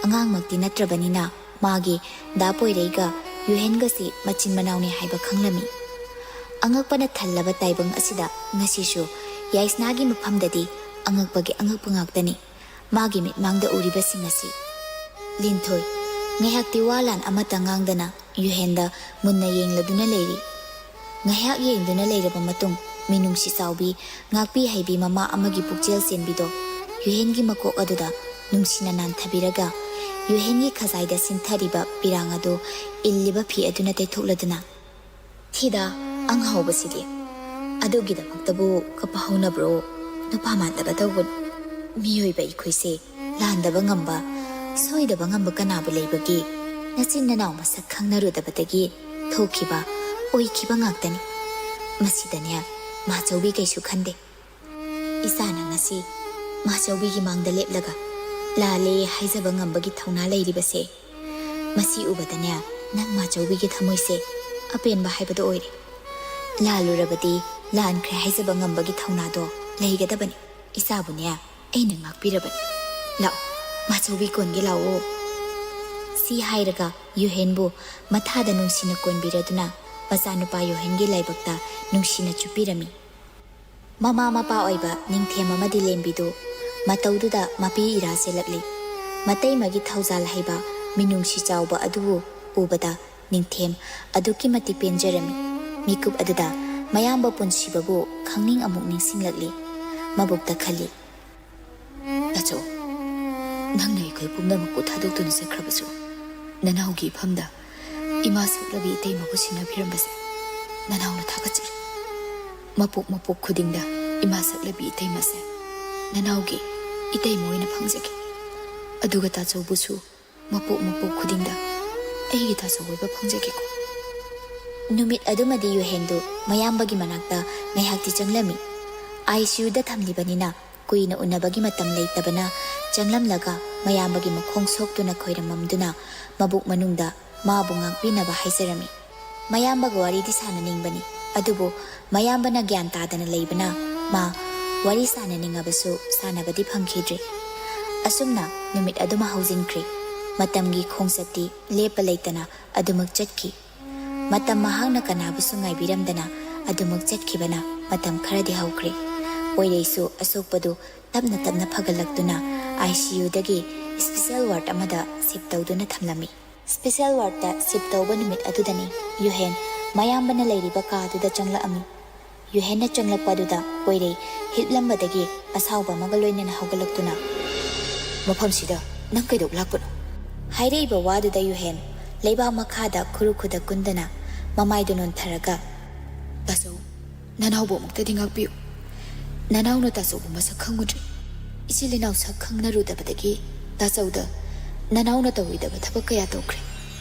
ꯑꯉꯥꯡꯃꯛꯇꯤ ꯅꯠꯇ꯭ꯔꯕꯅꯤꯅ ꯃꯥꯒꯤ ꯗꯥ ꯄꯣꯏꯔꯩꯒ ꯌꯨꯍꯦꯟꯒꯁꯤ ꯃꯆꯤꯟ ꯃꯅꯥꯎꯅꯤ ꯍꯥꯏꯕ ꯈꯪꯂꯝꯃꯤ꯫ ꯑꯉꯛꯄꯅ ꯊꯜꯂꯕ ꯇꯥꯏꯕꯪ ꯑꯁꯤꯗ ꯉꯁꯤꯁꯨ ꯌꯥꯏꯁꯅꯥꯒꯤ ꯃꯐꯝꯗꯗꯤ ꯑꯉꯛꯄꯒꯤ ꯑꯉꯛꯄ ꯉꯥꯛꯇꯅꯤ꯫ ꯃꯥꯒꯤ ꯃꯤꯠꯃꯥꯡꯗ ꯎꯔꯤꯕꯁꯤꯡ ꯑꯁꯤ꯫ ꯂꯤꯟꯊꯣꯏ ꯉꯥꯏꯍꯥꯛꯇꯤ ꯋꯥ ꯂꯥꯟ ꯑꯃꯠꯇ ꯉꯥꯡꯗꯅ ꯌꯨꯍꯦꯟꯗ ꯃꯨꯟꯅ ꯌꯦꯡꯂꯗꯨꯅ ꯂꯩꯔꯤ꯫ ꯉꯥꯏꯍꯥꯛ ꯌꯦꯡꯗꯨꯅ ꯂꯩꯔꯕ ꯃꯇꯨꯡ ꯃꯤꯅꯨꯡꯁꯤ ꯆꯥꯎꯕꯤ, ꯉꯥꯛꯄꯤ ꯍꯩꯕꯤ ꯃꯃꯥ ꯑꯃꯒꯤ ꯄꯨꯛꯆꯦꯜ ꯆꯦꯟꯕꯤꯗꯣ ꯌꯨꯍꯦꯟꯒꯤ ꯃꯀꯣꯛ ꯑꯗꯨꯗ ꯅꯨꯡꯁꯤꯅ ꯅꯥꯟꯊꯕꯤꯔꯒ ꯌꯨꯍꯦꯟꯒꯤ ꯈꯖꯥꯏꯗ ꯁꯤꯟꯊꯔꯤꯕ ꯄꯤꯔꯥꯡ ꯑꯗꯨ ꯏꯜꯂꯤꯕ ꯐꯤ ꯑꯗꯨꯅ ꯇꯩꯊꯣꯛꯂꯗꯨꯅ, "ꯊꯤꯗ ꯑꯉꯥꯎꯕꯁꯤꯗꯤ꯫ ꯑꯗꯨꯒꯤꯗꯃꯛꯇꯕꯨ ꯀꯞꯄ ꯍꯧꯅꯕ꯭ꯔꯣ? ꯅꯨꯄꯥ ꯃꯥꯟꯗꯕ ꯇꯧꯒꯅꯨ꯫ ꯃꯤꯑꯣꯏꯕ ꯑꯩꯈꯣꯏꯁꯦ ꯂꯥꯟꯗꯕ ꯉꯝꯕ, ꯁꯣꯏꯗꯕ ꯉꯝꯕ ꯀꯅꯥꯕꯨ ꯂꯩꯕꯒꯦ? ꯅꯆꯤꯟ ꯅꯅꯥꯎ ꯃꯁꯛ ꯈꯪꯅꯔꯨꯗꯕꯗꯒꯤ ꯊꯣꯛꯈꯤꯕ, ꯑꯣꯏꯈꯤꯕ ꯉꯥꯛꯇꯅꯤ꯫ ꯃꯁꯤꯗꯅꯦ ꯃꯥꯆꯧꯕꯤ ꯀꯩꯁꯨ ꯈꯟꯗꯦ꯫ ꯏꯆꯥꯅ ꯉꯁꯤ ꯃꯥꯆꯧꯕꯤꯒꯤ ꯃꯥꯡꯗ ꯂꯦꯞꯂꯒ ꯂꯥꯜꯂꯦ ꯍꯥꯏꯖꯕ ꯉꯝꯕꯒꯤ ꯊꯧꯅꯥ ꯂꯩꯔꯤꯕꯁꯦ, ꯃꯁꯤ ꯎꯕꯗꯅꯦ ꯅꯪ ꯃꯥꯆꯧꯕꯤꯒꯤ ꯊꯃꯣꯏꯁꯦ ꯑꯄꯦꯟꯕ ꯍꯥꯏꯕꯗꯣ ꯑꯣꯏꯔꯦ꯫ ꯂꯥꯜꯂꯨꯔꯕꯗꯤ ꯂꯥꯟꯈ꯭ꯔꯦ ꯍꯥꯏꯖꯕ ꯉꯝꯕꯒꯤ ꯊꯧꯅꯥꯗꯣ ꯂꯩꯒꯗꯕꯅꯤ꯫ ꯏꯆꯥꯕꯨꯅꯦ ꯑꯩꯅ ꯉꯥꯛꯄꯤꯔꯕꯅꯤ꯫ ꯂꯥꯛꯑꯣ, ꯃꯥꯆꯧꯕꯤ ꯀꯣꯟꯒꯦ ꯂꯥꯛꯑꯣ꯫" ꯁꯤ ꯍꯥꯏꯔꯒ ꯌꯨꯍꯦꯟꯕꯨ ꯃꯊꯥꯗ ꯅꯨꯡꯁꯤꯅ ꯀꯣꯟꯕꯤꯔꯗꯨꯅ ꯃꯆꯥꯅꯨꯄꯥ ꯌꯨꯍꯦꯟꯒꯤ ꯂꯥꯏꯕꯛꯇ ꯅꯨꯡꯁꯤꯅ ꯆꯨꯞꯄꯤꯔꯝꯃꯤ꯫ ꯃꯃꯥ ꯃꯄꯥ ꯑꯣꯏꯕ ꯅꯤꯡꯊꯦꯝ ꯑꯃꯗꯤ ꯂꯦꯝꯕꯤꯗꯨ ꯃꯇꯧꯗꯨꯗ ꯃꯄꯤ ꯏꯔꯥ ꯆꯦꯜꯂꯛꯂꯤ꯫ ꯃꯇꯩꯃꯒꯤ ꯊꯧꯖꯥꯜ ꯍꯩꯕ, ꯃꯤꯅꯨꯡꯁꯤ ꯆꯥꯎꯕ ꯑꯗꯨꯕꯨ ꯎꯕꯗ ꯅꯤꯡꯊꯦꯝ ꯑꯗꯨꯛꯀꯤ ꯃꯇꯤꯛ ꯄꯦꯟꯖꯔꯝꯃꯤ꯫ ꯃꯤꯀꯨꯞ ꯑꯗꯨꯗ ꯃꯌꯥꯝꯕ ꯄꯨꯟꯁꯤꯕꯕꯨ ꯈꯪꯅꯤꯡ ꯑꯃꯨꯛ ꯅꯤꯡꯁꯤꯡꯂꯛꯂꯤ꯫ ꯃꯕꯨꯛꯇ ꯈꯜꯂꯤ, "ꯇꯥꯆꯧ, ꯅꯪꯅ ꯑꯩꯈꯣꯏ ꯄꯨꯝꯅꯃꯛꯄꯨ ꯊꯥꯗꯣꯛꯇꯨꯅ ꯆꯠꯈ꯭ꯔꯕꯁꯨ, ꯅꯅꯥꯎꯒꯤ ꯏꯐꯝꯗ ꯏꯃꯥ ꯁꯛꯂꯕꯤ ꯏꯇꯩꯃꯕꯨ ꯁꯤꯟꯅꯕꯤꯔꯝꯕꯁꯦ ꯅꯅꯥꯎꯅ ꯊꯥꯒꯠꯆꯔꯤ꯫ ꯃꯄꯣꯛ ꯃꯄꯣꯛ ꯈꯨꯗꯤꯡꯗ ꯏꯃꯥ ꯁꯛꯂꯕꯤ ꯏꯇꯩꯃꯁꯦ ꯅꯅꯥꯎꯒꯤ ꯏꯇꯩꯃ ꯑꯣꯏꯅ ꯐꯪꯖꯒꯦ꯫ ꯑꯗꯨꯒ ꯇꯥꯆꯧꯕꯨꯁꯨ ꯃꯄꯣꯛ ꯃꯄꯣꯛ ꯈꯨꯗꯤꯡꯗ ꯑꯩꯒꯤ ꯇꯥꯆꯧ ꯑꯣꯏꯕ ꯐꯪꯖꯒꯦꯀꯣ꯫" ꯅꯨꯃꯤꯠ ꯑꯗꯨꯃꯗꯤ ꯌꯨꯍꯦꯟꯗꯨ ꯃꯌꯥꯝꯕꯒꯤ ꯃꯅꯥꯛꯇ ꯉꯥꯏꯍꯥꯛꯇꯤ ꯆꯪꯂꯝꯃꯤ꯫ ICUꯗ ꯊꯝꯂꯤꯕꯅꯤꯅ ꯀꯨꯏꯅ ꯎꯅꯕꯒꯤ ꯃꯇꯝ ꯂꯩꯇꯕꯅ ꯆꯪꯂꯝꯂꯒ ꯃꯌꯥꯝꯕꯒꯤ ꯃꯈꯣꯡ ꯁꯣꯛꯇꯨꯅ ꯈꯣꯏꯔꯝꯃꯝꯗꯨꯅ ꯃꯕꯨꯛ ꯃꯅꯨꯡꯗ ꯃꯥꯕꯨ ꯉꯥꯛꯄꯤꯅꯕ ꯍꯥꯏꯖꯔꯝꯃꯤ꯫ ꯃꯌꯥꯝꯕꯒ ꯋꯥꯔꯤꯗꯤ ꯁꯥꯟꯅꯅꯤꯡꯕꯅꯤ, ꯑꯗꯨꯕꯨ ꯃꯌꯥꯝꯕꯅ ꯒ꯭ꯌꯥꯟ ꯇꯥꯗꯅ ꯂꯩꯕꯅ ꯃꯥ ꯋꯥꯔꯤ ꯁꯥꯟꯅꯅꯤꯡꯉꯕꯁꯨ ꯁꯥꯟꯅꯕꯗꯤ ꯐꯪꯈꯤꯗ꯭ꯔꯦ꯫ ꯑꯁꯨꯝꯅ ꯅꯨꯃꯤꯠ ꯑꯗꯨꯃ ꯍꯧꯖꯤꯟꯈ꯭ꯔꯦ꯫ ꯃꯇꯝꯒꯤ ꯈꯣꯡꯆꯠꯇꯤ ꯂꯦꯞꯄ ꯂꯩꯇꯅ ꯑꯗꯨꯃꯛ ꯆꯠꯈꯤ꯫ ꯃꯇꯝ ꯃꯍꯥꯛꯅ ꯀꯅꯥꯕꯨꯁꯨ ꯉꯥꯏꯕꯤꯔꯝꯗꯅ ꯑꯗꯨꯃꯛ ꯆꯠꯈꯤꯕꯅ ꯃꯇꯝ ꯈꯔꯗꯤ ꯍꯧꯈ꯭ꯔꯦ꯫ ꯄꯣꯏꯔꯩꯁꯨ ꯑꯁꯣꯛꯄꯗꯨ ꯇꯞꯅ ꯇꯞꯅ ꯐꯒꯠꯂꯛꯇꯨꯅ ICUꯗꯒꯤ special ward ꯑꯃꯗ shift ꯇꯧꯗꯨꯅ ꯊꯝꯂꯝꯃꯤ꯫ Special wardꯇ shift ꯇꯧꯕ ꯅꯨꯃꯤꯠ ꯑꯗꯨꯗꯅꯤ ꯌꯨꯍꯦꯟ ꯃꯌꯥꯝꯕꯅ ꯂꯩꯔꯤꯕ ꯀꯥꯗꯨꯗ ꯆꯪꯂꯛꯑꯝꯃꯤ꯫ ꯌꯨꯍꯦꯟꯅ ꯆꯪꯂꯛꯄ ꯑꯗꯨꯗ ꯄꯣꯏꯔꯩ ꯍꯤꯞꯂꯝꯕꯗꯒꯤ ꯑꯁꯥꯎꯕ ꯑꯃꯒ ꯂꯣꯏꯅꯅ ꯍꯧꯒꯠꯂꯛꯇꯨꯅ, "ꯃꯐꯝꯁꯤꯗ ꯅꯪ ꯀꯩꯗꯧ ꯂꯥꯛꯄꯅꯣ?" ꯍꯥꯏꯔꯛꯏꯕ ꯋꯥꯗꯨꯗ ꯌꯨꯍꯦꯟ ꯂꯩꯕꯥꯛ ꯃꯈꯥꯗ ꯈꯨꯔꯨ ꯈꯨꯗꯛ ꯀꯨꯟꯗꯅ ꯃꯃꯥꯏꯗꯨ ꯅꯣꯟꯊꯔꯒ, "ꯇꯥꯆꯧ, ꯅꯅꯥꯎꯕꯨ ꯑꯃꯨꯛꯇꯗꯤ ꯉꯥꯛꯄꯤꯌꯨ꯫ ꯅꯅꯥꯎꯅ ꯇꯥꯆꯧꯕꯨ ꯃꯁꯛ ꯈꯪꯉꯨꯗ꯭ꯔꯤ꯫ ꯏꯆꯤꯜ ꯏꯅꯥꯎ ꯁꯛ ꯈꯪꯅꯔꯨꯗꯕꯗꯒꯤ ꯇꯥꯆꯧꯗ ꯅꯅꯥꯎꯅ ꯇꯧꯔꯣꯏꯗꯕ ꯊꯕꯛ ꯀꯌꯥ ꯇꯧꯈ꯭ꯔꯦ꯫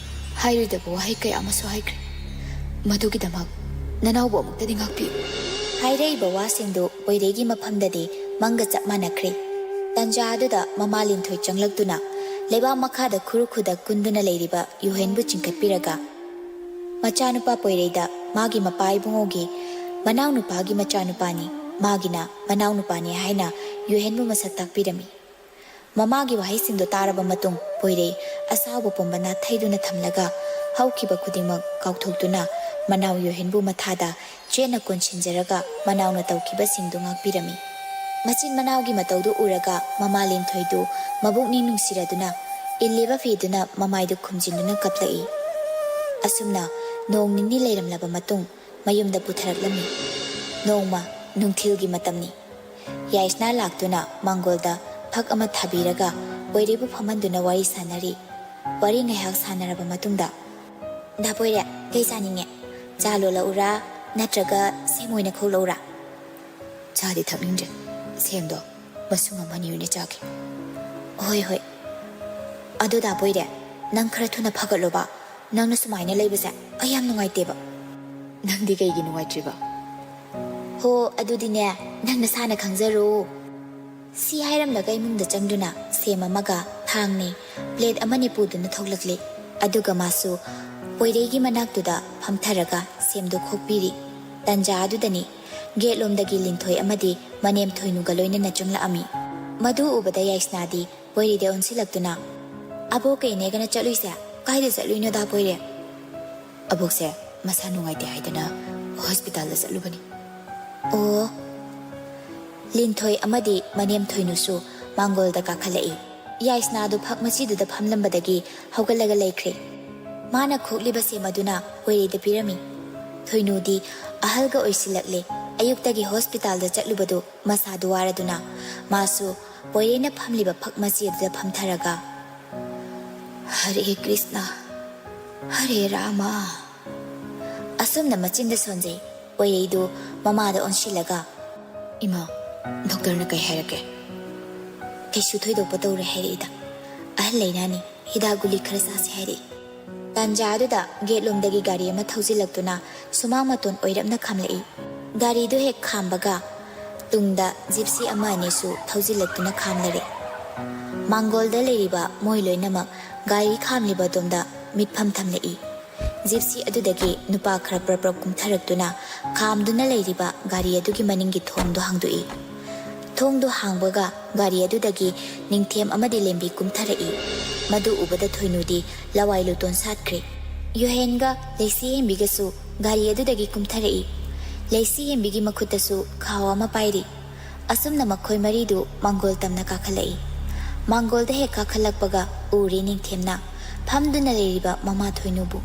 ꯍꯥꯏꯔꯣꯏꯗꯕ ꯋꯥꯍꯩ ꯀꯌꯥ ꯑꯃꯁꯨ ꯍꯥꯏꯈ꯭ꯔꯦ꯫ ꯃꯗꯨꯒꯤꯗꯃꯛ ꯅꯅꯥꯎꯕꯨ ꯑꯃꯨꯛꯇꯗꯤ ꯉꯥꯛꯄꯤꯌꯨ꯫" ꯍꯥꯏꯔꯛꯏꯕ ꯋꯥꯁꯤꯡꯗꯨ ꯄꯣꯏꯔꯩꯒꯤ ꯃꯐꯝꯗꯗꯤ ꯃꯪꯒ ꯆꯞ ꯃꯥꯟꯅꯈ꯭ꯔꯦ꯫ ꯇꯟꯖꯥ ꯑꯗꯨꯗ ꯃꯃꯥ ꯂꯤꯟꯊꯣꯏ ꯆꯪꯂꯛꯇꯨꯅ ꯂꯩꯕꯥꯛ ꯃꯈꯥꯗ ꯈꯨꯔꯨ ꯈꯨꯗꯛ ꯀꯨꯟꯗꯨꯅ ꯂꯩꯔꯤꯕ ꯌꯨꯍꯦꯟꯕꯨ ꯆꯤꯡꯈꯠꯄꯤꯔꯒ, ꯃꯆꯥꯅꯨꯄꯥ ꯄꯣꯏꯔꯩꯗ ꯃꯥꯒꯤ ꯃꯄꯥ ꯏꯕꯨꯡꯉꯣꯒꯤ ꯃꯅꯥꯎꯅꯨꯄꯥꯒꯤ ꯃꯆꯥꯅꯨꯄꯥꯅꯤ, ꯃꯥꯒꯤꯅ ꯃꯅꯥꯎꯅꯨꯄꯥꯅꯤ ꯍꯥꯏꯅ ꯌꯨꯍꯦꯟꯕꯨ ꯃꯁꯛ ꯇꯥꯛꯄꯤꯔꯝꯃꯤ꯫ ꯃꯃꯥꯒꯤ ꯋꯥꯍꯩꯁꯤꯡꯗꯣ ꯇꯥꯔꯕ ꯃꯇꯨꯡ ꯄꯣꯏꯔꯩ ꯑꯁꯥꯎꯕ ꯄꯨꯝꯕ ꯅꯥꯊꯩꯗꯨꯅ ꯊꯝꯂꯒ ꯍꯧꯈꯤꯕ ꯈꯨꯗꯤꯡꯃꯛ ꯀꯥꯎꯊꯣꯛꯇꯨꯅ ꯃꯅꯥꯎ ꯌꯨꯍꯦꯟꯕꯨ ꯃꯊꯥꯗ ꯆꯦꯠꯅ ꯀꯣꯟꯁꯤꯟꯖꯔꯒ ꯃꯅꯥꯎꯅ ꯇꯧꯈꯤꯕꯁꯤꯡꯗꯨ ꯉꯥꯛꯄꯤꯔꯝꯃꯤ꯫ ꯃꯆꯤꯟ ꯃꯅꯥꯎꯒꯤ ꯃꯇꯧꯗꯨ ꯎꯔꯒ ꯃꯃꯥ ꯂꯤꯟꯊꯣꯏꯗꯨ ꯃꯕꯨꯛꯅꯤꯡ ꯅꯨꯡꯁꯤꯔꯗꯨꯅ ꯏꯜꯂꯤꯕ ꯐꯤꯗꯨꯅ ꯃꯃꯥꯏꯗꯨ ꯈꯨꯝꯖꯤꯟꯗꯨꯅ ꯀꯞꯂꯛꯏ꯫ ꯑꯁꯨꯝꯅ ꯅꯣꯡ ꯅꯤꯅꯤ ꯂꯩꯔꯝꯂꯕ ꯃꯇꯨꯡ ꯃꯌꯨꯝꯗ ꯄꯨꯊꯔꯛꯂꯝꯃꯤ꯫ ꯅꯣꯡꯃ ꯅꯨꯡꯊꯤꯜꯒꯤ ꯃꯇꯝꯅꯤ꯫ ꯌꯥꯏꯁꯅꯥ ꯂꯥꯛꯇꯨꯅ ꯃꯥꯡꯒꯣꯜꯗ ꯐꯛ ꯑꯃ ꯊꯥꯕꯤꯔꯒ ꯄꯣꯏꯔꯩꯕꯨ ꯐꯝꯍꯟꯗꯨꯅ ꯋꯥꯔꯤ ꯁꯥꯟꯅꯔꯤ꯫ ꯋꯥꯔꯤ ꯉꯥꯏꯍꯥꯛ ꯁꯥꯟꯅꯔꯕ ꯃꯇꯨꯡꯗ, "ꯗꯥ ꯄꯣꯏꯔꯩ, ꯀꯩ ꯆꯥꯅꯤꯡꯉꯦ? ꯆꯥ ꯂꯣꯜꯂꯛꯎꯔꯥ, ꯅꯠꯇ꯭ꯔꯒ ꯁꯦꯝ ꯑꯣꯏꯅ ꯈꯣꯛꯂꯛꯎꯔꯥ?" "ꯆꯥꯗꯤ ꯊꯛꯅꯤꯡꯗ꯭ꯔꯦ꯫ ꯁꯦꯝꯗꯣ ꯃꯁꯨꯡ ꯑꯃꯅꯤ ꯑꯣꯏꯅ ꯆꯥꯒꯦ꯫" "ꯍꯣꯏ, ꯍꯣꯏ꯫ ꯑꯗꯣ ꯗꯥ ꯄꯣꯏꯔꯩ, ꯅꯪ ꯈꯔ ꯊꯨꯅ ꯐꯒꯠꯂꯣꯕ꯫ ꯅꯪꯅ ꯁꯨꯃꯥꯏꯅ ꯂꯩꯕꯁꯦ ꯑꯩ ꯌꯥꯝ ꯅꯨꯡꯉꯥꯏꯇꯦꯕ꯫" "ꯅꯪꯗꯤ ꯀꯩꯒꯤ ꯅꯨꯡꯉꯥꯏꯇ꯭ꯔꯤꯕ?" "ꯍꯣ, ꯑꯗꯨꯗꯤꯅꯦ, ꯅꯪ ꯅꯁꯥꯅ ꯈꯪꯖꯔꯣ꯫" ꯁꯤ ꯍꯥꯏꯔꯝꯂꯒ ꯏꯃꯨꯡꯗ ꯆꯪꯗꯨꯅ ꯁꯦꯝ ꯑꯃꯒ ꯊꯥꯡꯅꯤ, plate ꯑꯃꯅꯤ ꯄꯨꯗꯨꯅ ꯊꯣꯛꯂꯛꯂꯤ꯫ ꯑꯗꯨꯒ ꯃꯥꯁꯨ ꯄꯣꯏꯔꯩꯒꯤ ꯃꯅꯥꯛꯇꯨꯗ ꯐꯝꯊꯔꯒ ꯁꯦꯝꯗꯣ ꯈꯣꯛꯄꯤꯔꯤ꯫ ꯇꯟꯖꯥ ꯑꯗꯨꯗꯅꯤ ꯒꯦꯠꯂꯣꯝꯗꯒꯤ ꯂꯤꯟꯊꯣꯏ ꯑꯃꯗꯤ ꯃꯅꯦꯝ ꯊꯣꯏꯅꯨꯒ ꯂꯣꯏꯅꯅ ꯆꯪꯂꯛꯑꯝꯃꯤ꯫ ꯃꯗꯨ ꯎꯕꯗ ꯌꯥꯏꯁꯅꯥꯗꯤ ꯄꯣꯏꯔꯩꯗ ꯑꯣꯟꯁꯤꯜꯂꯛꯇꯨꯅ, "ꯑꯕꯣꯛꯀ ꯏꯅꯦꯒꯅ ꯆꯠꯂꯨꯏꯁꯦ ꯀꯥꯏꯗ ꯆꯠꯂꯨꯏꯅꯣꯗ ꯄꯣꯏꯔꯩ?" "ꯑꯕꯣꯛꯁꯦ ꯃꯁꯥ ꯅꯨꯡꯉꯥꯏꯇꯦ ꯍꯥꯏꯗꯅ ꯍꯣꯁꯄꯤꯇꯥꯜꯗ ꯆꯠꯂꯨꯕꯅꯤ꯫" "ꯑꯣ꯫" ꯂꯤꯟꯊꯣꯏ ꯑꯃꯗꯤ ꯃꯅꯦꯝ ꯊꯣꯏꯅꯨꯁꯨ ꯃꯥꯡꯒꯣꯜꯗ ꯀꯥꯈꯠꯂꯛꯏ꯫ ꯌꯥꯏꯁꯅꯥꯗꯨ ꯐꯛ ꯃꯆꯤꯗꯨꯗ ꯐꯝꯂꯝꯕꯗꯒꯤ ꯍꯧꯒꯠꯂꯒ ꯂꯩꯈ꯭ꯔꯦ꯫ ꯃꯥꯅ ꯈꯣꯛꯂꯤꯕ ꯁꯦꯝ ꯑꯗꯨꯅ ꯄꯣꯏꯔꯩꯗ ꯄꯤꯔꯝꯃꯤ꯫ ꯊꯣꯏꯅꯨꯗꯤ ꯑꯍꯜꯒ ꯑꯣꯏꯁꯤꯜꯂꯛꯂꯦ꯫ ꯑꯌꯨꯛꯇꯒꯤ ꯍꯣꯁꯄꯤꯇꯥꯜꯗ ꯆꯠꯂꯨꯕꯗꯨ ꯃꯁꯥꯗꯨ ꯋꯥꯔꯗꯨꯅ ꯃꯥꯁꯨ ꯄꯣꯏꯔꯩꯅ ꯐꯝꯂꯤꯕ ꯐꯛ ꯃꯆꯤ ꯑꯗꯨꯗ ꯐꯝꯊꯔꯒ, "ꯍꯔꯦ ꯀ꯭ꯔꯤꯁꯅ, ꯍꯔꯦ ꯔꯥꯃ꯫" ꯑꯁꯨꯝꯅ ꯃꯆꯤꯟꯗ ꯁꯣꯟꯖꯩ꯫ ꯄꯣꯏꯔꯩꯗꯨ ꯃꯃꯥꯗ ꯑꯣꯟꯁꯤꯜꯂꯒ, "ꯏꯃꯥ, ꯗꯣꯛꯇꯔꯅ ꯀꯩ ꯍꯥꯏꯔꯛꯀꯦ?" "ꯀꯩꯁꯨ ꯊꯣꯏꯗꯣꯛꯄ ꯇꯧꯔꯦ ꯍꯥꯏꯔꯛꯏꯗ꯫ ꯑꯍꯜ ꯂꯩꯅꯥꯅꯤ, ꯍꯤꯗꯥꯛ ꯒꯨꯂꯤ ꯈꯔ ꯆꯥꯁꯦ ꯍꯥꯏꯔꯛꯏ꯫" ꯇꯥꯟꯖꯥ ꯑꯗꯨꯗ ꯒꯦꯠꯂꯣꯝꯗꯒꯤ ꯒꯥꯔꯤ ꯑꯃ ꯊꯧꯖꯤꯜꯂꯛꯇꯨꯅ ꯁꯨꯃꯥꯡ ꯃꯇꯣꯟ ꯑꯣꯏꯔꯞꯅ ꯈꯥꯝꯂꯛꯏ꯫ ꯒꯥꯔꯤꯗꯨ ꯍꯦꯛ ꯈꯥꯝꯕꯒ ꯇꯨꯡꯗ ꯖꯤꯞꯁꯤ ꯑꯃ ꯑꯅꯤꯁꯨ ꯊꯧꯖꯤꯜꯂꯛꯇꯨꯅ ꯈꯥꯝꯂꯔꯦ꯫ ꯃꯥꯡꯒꯣꯜꯗ ꯂꯩꯔꯤꯕ ꯃꯣꯏ ꯂꯣꯏꯅꯃꯛ ꯒꯥꯔꯤ ꯈꯥꯝꯂꯤꯕ ꯑꯗꯣꯝꯗ ꯃꯤꯠꯐꯝ ꯊꯝꯂꯛꯏ꯫ ꯖꯤꯞꯁꯤ ꯑꯗꯨꯗꯒꯤ ꯅꯨꯄꯥ ꯈꯔ ꯄ꯭ꯔꯞ ꯄ꯭ꯔꯞ ꯀꯨꯝꯊꯔꯛꯇꯨꯅ ꯈꯥꯝꯗꯨꯅ ꯂꯩꯔꯤꯕ ꯒꯥꯔꯤ ꯑꯗꯨꯒꯤ ꯃꯅꯤꯡꯒꯤ ꯊꯣꯡꯗꯨ ꯍꯥꯡꯗꯣꯛꯏ꯫ ꯊꯣꯡꯗꯨ ꯍꯥꯡꯕꯒ ꯒꯥꯔꯤ ꯑꯗꯨꯗꯒꯤ ꯅꯤꯡꯊꯦꯝ ꯑꯃꯗꯤ ꯂꯦꯝꯕꯤ ꯀꯨꯝꯊꯔꯛꯏ꯫ ꯃꯗꯨ ꯎꯕꯗ ꯊꯣꯏꯅꯨꯗꯤ ꯂꯋꯥꯏ ꯂꯨꯇꯣꯟ ꯁꯥꯠꯈ꯭ꯔꯦ꯫ ꯌꯨꯍꯦꯟꯒ ꯂꯩꯁꯤ ꯍꯦꯝꯕꯤꯒꯁꯨ ꯒꯥꯔꯤ ꯑꯗꯨꯗꯒꯤ ꯀꯨꯝꯊꯔꯛꯏ꯫ ꯂꯩꯁꯤ ꯍꯦꯝꯕꯤꯒꯤ ꯃꯈꯨꯠꯇꯁꯨ ꯈꯥꯎ ꯑꯃ ꯄꯥꯏꯔꯤ꯫ ꯑꯁꯨꯝꯅ ꯃꯈꯣꯏ ꯃꯔꯤꯗꯨ ꯃꯥꯡꯒꯣꯜ ꯇꯝꯅ ꯀꯥꯈꯠꯂꯛꯏ꯫ ꯃꯥꯡꯒꯣꯜꯗ ꯍꯦꯛ ꯀꯥꯈꯠꯂꯛꯄꯒ ꯎꯔꯦ ꯅꯤꯡꯊꯦꯝꯅ ꯐꯝꯗꯨꯅ ꯂꯩꯔꯤꯕ ꯃꯃꯥ ꯊꯣꯏꯅꯨꯕꯨ꯫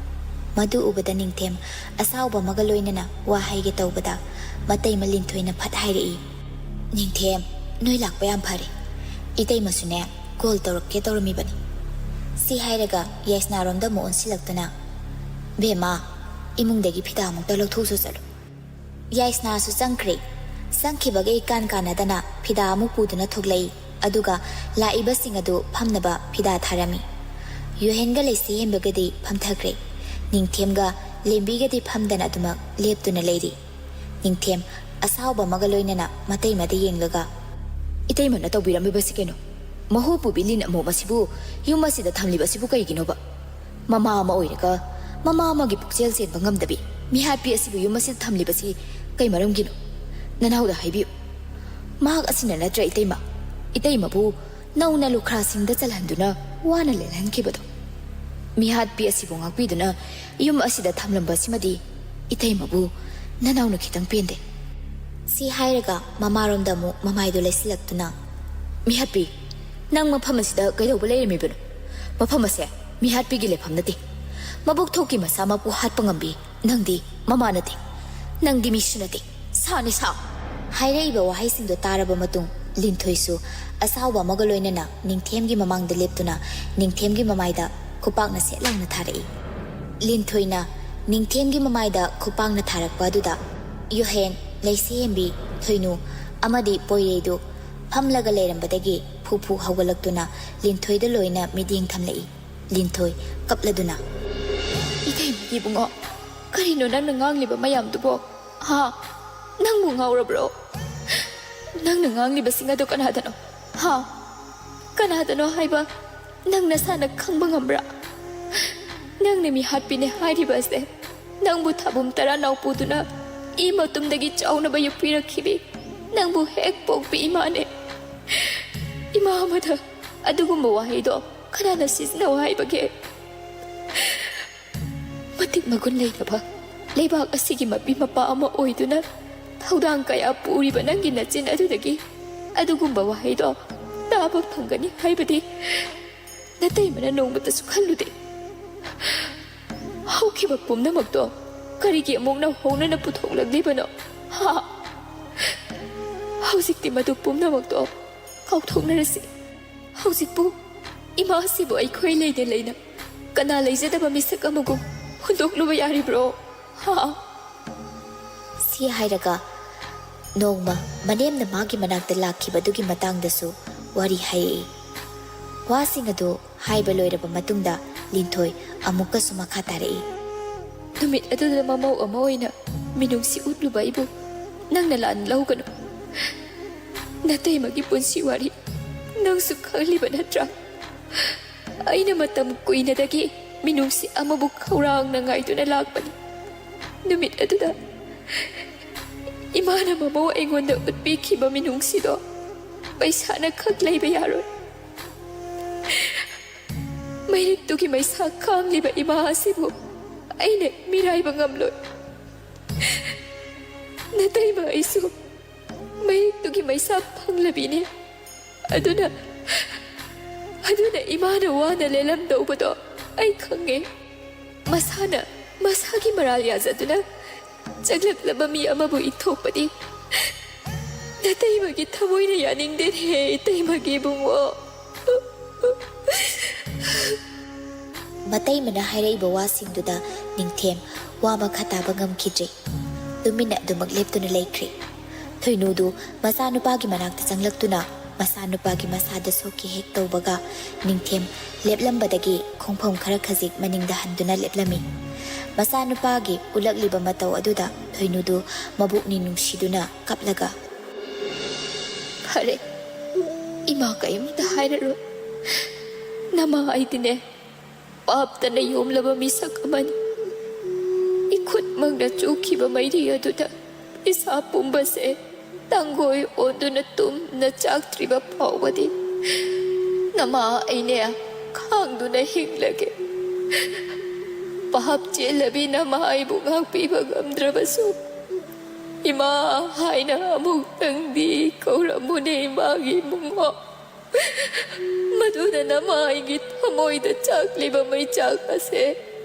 ꯃꯗꯨ ꯎꯕꯗ ꯅꯤꯡꯊꯦꯝ ꯑꯁꯥꯎꯕ ꯑꯃꯒ ꯂꯣꯏꯅꯅ ꯋꯥ ꯍꯥꯏꯒꯦ ꯇꯧꯕꯗ ꯃꯇꯩꯃ ꯂꯤꯟꯊꯣꯏꯅ ꯐꯠ ꯍꯥꯏꯔꯛꯏ, "ꯅꯤꯡꯊꯦꯝ, ꯅꯣꯏ ꯂꯥꯛꯄ ꯌꯥꯝ ꯐꯔꯦ꯫ ꯏꯇꯩꯃꯁꯨꯅꯦ ꯀꯣꯜ ꯇꯧꯔꯛꯀꯦ ꯇꯧꯔꯝꯃꯤꯕꯅꯤ꯫" ꯁꯤ ꯍꯥꯏꯔꯒ ꯌꯥꯏꯁꯅꯥꯔꯣꯝꯗ ꯑꯃꯨꯛ ꯑꯣꯟꯁꯤꯜꯂꯛꯇꯨꯅ, "ꯕꯦꯝꯃ, ꯏꯃꯨꯡꯗꯒꯤ ꯐꯤꯗꯥ ꯑꯃꯨꯛꯇ ꯂꯧꯊꯣꯛꯎꯆꯣ ꯆꯠꯂꯨ꯫" ꯌꯥꯏꯁꯅꯥꯁꯨ ꯆꯪꯈ꯭ꯔꯦ꯫ ꯆꯪꯈꯤꯕꯒ ꯏꯀꯥꯟ ꯀꯥꯟꯅꯗꯅ ꯐꯤꯗꯥ ꯑꯃꯨꯛ ꯄꯨꯗꯨꯅ ꯊꯣꯛꯂꯛꯏ꯫ ꯑꯗꯨꯒ ꯂꯥꯛꯏꯕꯁꯤꯡ ꯑꯗꯨ ꯐꯝꯅꯕ ꯐꯤꯗꯥ ꯊꯥꯔꯝꯃꯤ꯫ ꯌꯨꯍꯦꯟꯒ ꯂꯩꯁꯤ ꯍꯦꯝꯕꯒꯗꯤ ꯐꯝꯊꯈ꯭ꯔꯦ꯫ ꯅꯤꯡꯊꯦꯝꯒ ꯂꯦꯝꯕꯤꯒꯗꯤ ꯐꯝꯗꯅ ꯑꯗꯨꯃꯛ ꯂꯦꯞꯇꯨꯅ ꯂꯩꯔꯤ꯫ ꯅꯤꯡꯊꯦꯝ ꯑꯁꯥꯎꯕ ꯑꯃꯒ ꯂꯣꯏꯅꯅ ꯃꯇꯩꯃꯗ ꯌꯦꯡꯂꯒ, "ꯏꯇꯩꯃꯅ ꯇꯧꯕꯤꯔꯝꯃꯤꯕꯁꯤ ꯀꯩꯅꯣ? ꯃꯍꯨ ꯄꯨꯕꯤ ꯂꯤꯟ ꯑꯃꯣꯝ ꯑꯁꯤꯕꯨ ꯌꯨꯝ ꯑꯁꯤꯗ ꯊꯝꯂꯤꯕꯁꯤꯕꯨ ꯀꯩꯒꯤꯅꯣꯕ? ꯃꯃꯥ ꯑꯃ ꯑꯣꯏꯔꯒ ꯃꯃꯥ ꯑꯃꯒꯤ ꯄꯨꯛꯆꯦꯜ ꯆꯦꯟꯕ ꯉꯝꯗꯕꯤ ꯃꯤꯍꯥꯠꯄꯤ ꯑꯁꯤꯕꯨ ꯌꯨꯝ ꯑꯁꯤꯗ ꯊꯝꯂꯤꯕꯁꯤ ꯀꯩ ꯃꯔꯝꯒꯤꯅꯣ? ꯅꯅꯥꯎꯗ ꯍꯥꯏꯕꯤꯌꯨ꯫ ꯃꯍꯥꯛ ꯑꯁꯤꯅ ꯅꯠꯇ꯭ꯔ ꯏꯇꯩꯃ, ꯏꯇꯩꯃꯕꯨ ꯅꯧꯅ ꯂꯨꯈ꯭ꯔꯥꯁꯤꯡꯗ ꯆꯜꯍꯟꯗꯨꯅ ꯋꯥꯅ ꯂꯦꯜꯍꯟꯈꯤꯕꯗꯣ? ꯃꯤꯍꯥꯠꯄꯤ ꯑꯁꯤꯕꯨ ꯉꯥꯛꯄꯤꯗꯨꯅ ꯌꯨꯝ ꯑꯁꯤꯗ ꯊꯝꯂꯝꯕꯁꯤꯃꯗꯤ ꯏꯇꯩꯃꯕꯨ ꯅꯅꯥꯎꯅ ꯈꯤꯇꯪ ꯄꯦꯟꯗꯦ꯫ ꯁꯤ ꯍꯥꯏꯔꯒ ꯃꯃꯥꯔꯣꯝꯗ ꯑꯃꯨꯛ ꯃꯃꯥꯏꯗꯨ ꯂꯩꯁꯤꯜꯂꯛꯇꯨꯅ, "ꯃꯤꯍꯥꯠꯄꯤ, ꯅꯪ ꯃꯐꯝ ꯑꯁꯤꯗ ꯀꯩꯗꯧꯕ ꯂꯩꯔꯝꯃꯤꯕꯅꯣ? ꯃꯐꯝ ꯑꯁꯦ ꯃꯤꯍꯥꯠꯄꯤꯒꯤ ꯂꯩꯐꯝ ꯅꯠꯇꯦ꯫ ꯃꯕꯨꯛ ꯊꯣꯛꯀꯤ ꯃꯆꯥ ꯃꯛꯄꯨ ꯍꯥꯠꯄ ꯉꯝꯕꯤ ꯅꯪꯗꯤ ꯃꯃꯥ ꯅꯠꯇꯦ꯫ ꯅꯪꯗꯤ ꯃꯤꯁꯨ ꯅꯠꯇꯦ꯫ ꯁꯥꯅꯤ ꯁꯥ!" ꯍꯥꯏꯔꯛꯏꯕ ꯋꯥꯍꯩꯁꯤꯡꯗꯣ ꯇꯥꯔꯕ ꯃꯇꯨꯡ, ꯂꯤꯟꯊꯣꯏꯁꯨ ꯑꯁꯥꯎꯕ ꯑꯃꯒ ꯂꯣꯏꯅꯅ ꯅꯤꯡꯊꯦꯝꯒꯤ ꯃꯃꯥꯡꯗ ꯂꯦꯞꯇꯨꯅ ꯅꯤꯡꯊꯦꯝꯒꯤ ꯃꯃꯥꯏꯗ ꯈꯨꯄꯥꯛꯅ ꯁꯦꯠ ꯂꯥꯎꯅ ꯊꯥꯔꯛꯏ꯫ ꯂꯤꯟꯊꯣꯏꯅ ꯅꯤꯡꯊꯦꯝꯒꯤ ꯃꯃꯥꯏꯗ ꯈꯨꯄꯥꯛꯅ ꯊꯥꯔꯛꯄ ꯑꯗꯨꯗ ꯌꯨꯍꯦꯟ, ꯂꯩꯁꯦꯝꯕꯤ, ꯊꯣꯏꯅꯨ ꯑꯃꯗꯤ ꯄꯣꯏꯔꯩꯗꯨ ꯐꯝꯂꯒ ꯂꯩꯔꯝꯕꯗꯒꯤ ꯐꯨ ꯐꯨ ꯍꯧꯒꯠꯂꯛꯇꯨꯅ ꯂꯤꯟꯊꯣꯏꯗ ꯂꯣꯏꯅ ꯃꯤꯠꯌꯦꯡ ꯊꯝꯂꯛꯏ꯫ ꯂꯤꯟꯊꯣꯏ ꯀꯞꯂꯗꯨꯅ, "ꯏꯇꯩꯃ ꯏꯕꯨꯡꯉꯣ, ꯀꯔꯤꯅꯣ ꯅꯪꯅ ꯉꯥꯡꯂꯤꯕ ꯃꯌꯥꯝꯗꯨꯕꯣ? ꯍꯥ? ꯅꯪꯕꯨ ꯉꯥꯎꯔꯕ꯭ꯔꯣ? ꯅꯪꯅ ꯉꯥꯡꯂꯤꯕꯁꯤꯡ ꯑꯗꯨ ꯀꯅꯥꯗꯅꯣ? ꯍꯥ? ꯀꯅꯥꯗꯅꯣ ꯍꯥꯏꯕ ꯅꯪ ꯅꯁꯥꯅ ꯈꯪꯕ ꯉꯝꯕ꯭ꯔꯥ? ꯅꯪꯅ ꯃꯤꯍꯥꯠꯄꯤꯅꯦ ꯍꯥꯏꯔꯤꯕ ꯑꯁꯦ ꯅꯪꯕꯨ ꯊꯥꯕꯨꯝ ꯇꯔꯥ ꯅꯥꯎꯄꯨꯗꯨꯅ ꯏ ꯃꯇꯨꯝꯗꯒꯤ ꯆꯥꯎꯅꯕ ꯌꯣꯛꯄꯤꯔꯛꯈꯤꯕꯤ ꯅꯪꯕꯨ ꯍꯦꯛ ꯄꯣꯛꯄꯤ ꯏꯃꯥꯅꯦ꯫ ꯏꯃꯥ ꯑꯃꯗ ꯑꯗꯨꯒꯨꯝꯕ ꯋꯥꯍꯩꯗꯣ ꯀꯅꯥꯅ ꯁꯤꯖꯤꯟꯅꯧ ꯍꯥꯏꯕꯒꯦ? ꯃꯇꯤꯛ ꯃꯒꯨꯟ ꯂꯩꯔꯕ ꯂꯩꯕꯥꯛ ꯑꯁꯤꯒꯤ ꯃꯄꯤ ꯃꯄꯥ ꯑꯃ ꯑꯣꯏꯗꯨꯅ ꯊꯧꯗꯥꯡ ꯀꯌꯥ ꯄꯨꯔꯤꯕ ꯅꯪꯒꯤ ꯅꯆꯤꯟ ꯑꯗꯨꯗꯒꯤ ꯑꯗꯨꯒꯨꯝꯕ ꯋꯥꯍꯩꯗꯣ ꯇꯥꯕ ꯐꯪꯒꯅꯤ ꯍꯥꯏꯕꯗꯤ ꯅꯇꯩꯃꯅ ꯅꯣꯡꯃꯇꯁꯨ ꯈꯜꯂꯨꯗꯦ꯫ ꯍꯧꯈꯤꯕ ꯄꯨꯝꯅꯃꯛꯇꯣ ꯀꯔꯤꯒꯤ ꯑꯃꯨꯛ ꯅꯧꯍꯧꯅꯅ ꯄꯨꯊꯣꯛꯂꯛꯂꯤꯕꯅꯣ? ꯍꯥ? ꯍꯧꯖꯤꯛꯇꯤ ꯃꯗꯨ ꯄꯨꯝꯅꯃꯛꯇꯣ ꯀꯥꯎꯊꯣꯛꯅꯔꯁꯤ꯫ ꯍꯧꯖꯤꯛꯄꯨ ꯏꯃꯥꯁꯤꯕꯨ ꯑꯩꯈꯣꯏ ꯂꯩꯅ ꯂꯩꯅ ꯀꯅꯥ ꯂꯩꯖꯗꯕ ꯃꯤꯁꯛ ꯑꯃꯒꯨꯝ ꯍꯨꯟꯗꯣꯛꯂꯨꯕ ꯌꯥꯔꯤꯕ꯭ꯔꯣ? ꯍꯥ?" ꯁꯤ ꯍꯥꯏꯔꯒ ꯅꯣꯡꯃ ꯃꯅꯦꯝꯅ ꯃꯥꯒꯤ ꯃꯅꯥꯛꯇ ꯂꯥꯛꯈꯤꯕꯗꯨꯒꯤ ꯃꯇꯥꯡꯗꯁꯨ ꯋꯥꯔꯤ ꯍꯥꯏꯔꯛꯏ꯫ ꯋꯥꯁꯤꯡ ꯑꯗꯨ ꯍꯥꯏꯕ ꯂꯣꯏꯔꯕ ꯃꯇꯨꯡꯗ ꯂꯤꯟꯊꯣꯏ ꯑꯃꯨꯛꯀꯁꯨ ꯃꯈꯥ ꯇꯥꯔꯛꯏ꯫ "ꯅꯨꯃꯤꯠ ꯑꯗꯨꯗ ꯃꯃꯧ ꯑꯃ ꯑꯣꯏꯅ ꯃꯤꯅꯨꯡꯁꯤ ꯎꯠꯂꯨꯕ ꯑꯩꯕꯨ ꯅꯪꯅ ꯂꯥꯟꯅ ꯂꯧꯒꯅꯨ꯫ ꯅꯇꯩꯃꯒꯤ ꯄꯨꯟꯁꯤ ꯋꯥꯔꯤ ꯅꯪꯁꯨ ꯈꯪꯂꯤꯕ ꯅꯠꯇ꯭ꯔꯥ? ꯑꯩꯅ ꯃꯇꯝ ꯀꯨꯏꯅꯗꯒꯤ ꯃꯤꯅꯨꯡꯁꯤ ꯑꯃꯕꯨ ꯈꯧꯔꯥꯡꯅ ꯉꯥꯏꯗꯨꯅ ꯂꯥꯛꯄꯅꯤ꯫ ꯅꯨꯃꯤꯠ ꯑꯗꯨꯗ ꯏꯃꯥꯅ ꯃꯃꯧ ꯑꯩꯉꯣꯟꯗ ꯎꯠꯄꯤꯈꯤꯕ ꯃꯤꯅꯨꯡꯁꯤꯗꯣ ꯄꯩꯁꯥꯅ ꯈꯛ ꯂꯩꯕ ꯌꯥꯔꯣꯏ꯫ ꯃꯩꯔꯤꯛꯇꯨꯒꯤ ꯃꯩꯁꯥ ꯈꯥꯡꯂꯤꯕ ꯏꯃꯥ ꯑꯁꯤꯕꯨ ꯑꯩꯅ ꯃꯤꯔꯥꯏꯕ ꯉꯝꯂꯣꯏ꯫ ꯅꯇꯩꯃ ꯑꯩꯁꯨ ꯃꯩꯔꯤꯛꯇꯨꯒꯤ ꯃꯩꯁꯥ ꯐꯪꯂꯕꯤꯅꯦ꯫ ꯑꯗꯨꯅ, ꯑꯗꯨꯅ ꯏꯃꯥꯅ ꯋꯥꯅ ꯂꯦꯜꯂꯝꯗꯧꯕꯗꯣ ꯑꯩ ꯈꯪꯉꯦ꯫ ꯃꯁꯥꯅ ꯃꯁꯥꯒꯤ ꯃꯔꯥꯜ ꯌꯥꯖꯗꯨꯅ ꯆꯪꯂꯛꯂꯕ ꯃꯤ ꯑꯃꯕꯨ ꯏꯊꯣꯛꯄꯗꯤ ꯅꯇꯩꯃꯒꯤ ꯊꯃꯣꯏꯅ ꯌꯥꯅꯤꯡꯗꯦꯅꯦ, ꯏꯇꯩꯃꯒꯤ ꯏꯕꯨꯡꯉꯣ꯫ ꯃꯇꯩꯃꯅ ꯍꯥꯏꯔꯛꯏꯕ ꯋꯥꯁꯤꯡꯗꯨꯗ ꯅꯤꯡꯊꯦꯝ ꯋꯥ ꯃꯈꯥ ꯇꯥꯕ ꯉꯝꯈꯤꯗ꯭ꯔꯦ꯫ ꯇꯨꯃꯤꯟꯅ ꯑꯗꯨꯃꯛ ꯂꯦꯞꯇꯨꯅ ꯂꯩꯈ꯭ꯔꯦ꯫ ꯊꯣꯏꯅꯨꯗꯨ ꯃꯆꯥꯅꯨꯄꯥꯒꯤ ꯃꯅꯥꯛꯇ ꯆꯪꯂꯛꯇꯨꯅ ꯃꯆꯥꯅꯨꯄꯥꯒꯤ ꯃꯁꯥꯗ ꯁꯣꯛꯀꯤ ꯍꯦꯛ ꯇꯧꯕꯒ ꯅꯤꯡꯊꯦꯝ ꯂꯦꯞꯂꯝꯕꯗꯒꯤ ꯈꯣꯡꯐꯝ ꯈꯔ ꯈꯖꯤꯛ ꯃꯅꯤꯡꯗ ꯍꯟꯗꯨꯅ ꯂꯦꯞꯂꯝꯃꯤ꯫ ꯃꯆꯥꯅꯨꯄꯥꯒꯤ ꯎꯠꯂꯛꯂꯤꯕ ꯃꯇꯧ ꯑꯗꯨꯗ ꯊꯣꯏꯅꯨꯗꯨ ꯃꯕꯨꯛꯅꯤ ꯅꯨꯡꯁꯤꯗꯨꯅ ꯀꯞꯂꯒ, "ꯐꯔꯦ, ꯏꯃꯥ ꯀꯔꯤꯝꯇ ꯍꯥꯏꯔꯔꯣꯏ꯫ ꯅꯃꯥ ꯑꯩꯗꯤꯅꯦ ꯄꯥꯞꯇꯅ ꯌꯣꯝꯂꯕ ꯃꯤꯁꯛ ꯑꯃꯅꯤ꯫ ꯏꯈꯨꯠꯃꯛꯅ ꯆꯨꯈꯤꯕ ꯃꯩꯔꯤ ꯑꯗꯨꯗ ꯏꯁꯥ ꯄꯨꯝꯕꯁꯦ ꯇꯥꯡꯒꯣꯏ ꯑꯣꯟꯗꯨꯅ ꯇꯨꯝꯅ ꯆꯥꯛꯇ꯭ꯔꯤꯕ ꯐꯥꯎꯕꯗꯤ ꯅꯃꯥ ꯑꯩꯅꯦ ꯈꯥꯡꯗꯨꯅ ꯍꯤꯡꯂꯒꯦ꯫ ꯄꯥꯞ ꯆꯦꯜꯂꯕꯤ ꯅꯃꯥ ꯑꯩꯕꯨ ꯉꯥꯛꯄꯤꯕ ꯉꯝꯗ꯭ꯔꯕꯁꯨ ꯏꯃꯥ ꯍꯥꯏꯅ ꯑꯃꯨꯛꯇꯪꯗꯤ ꯀꯧꯔꯝꯃꯨꯅꯦ ꯏꯃꯥꯒꯤ ꯏꯕꯨꯡꯉꯣ꯫ ꯃꯗꯨꯅ ꯅꯃꯥ ꯑꯩꯒꯤ ꯊꯃꯣꯏꯗ ꯆꯥꯛꯂꯤꯕ ꯃꯩꯆꯥꯛ ꯑꯁꯦ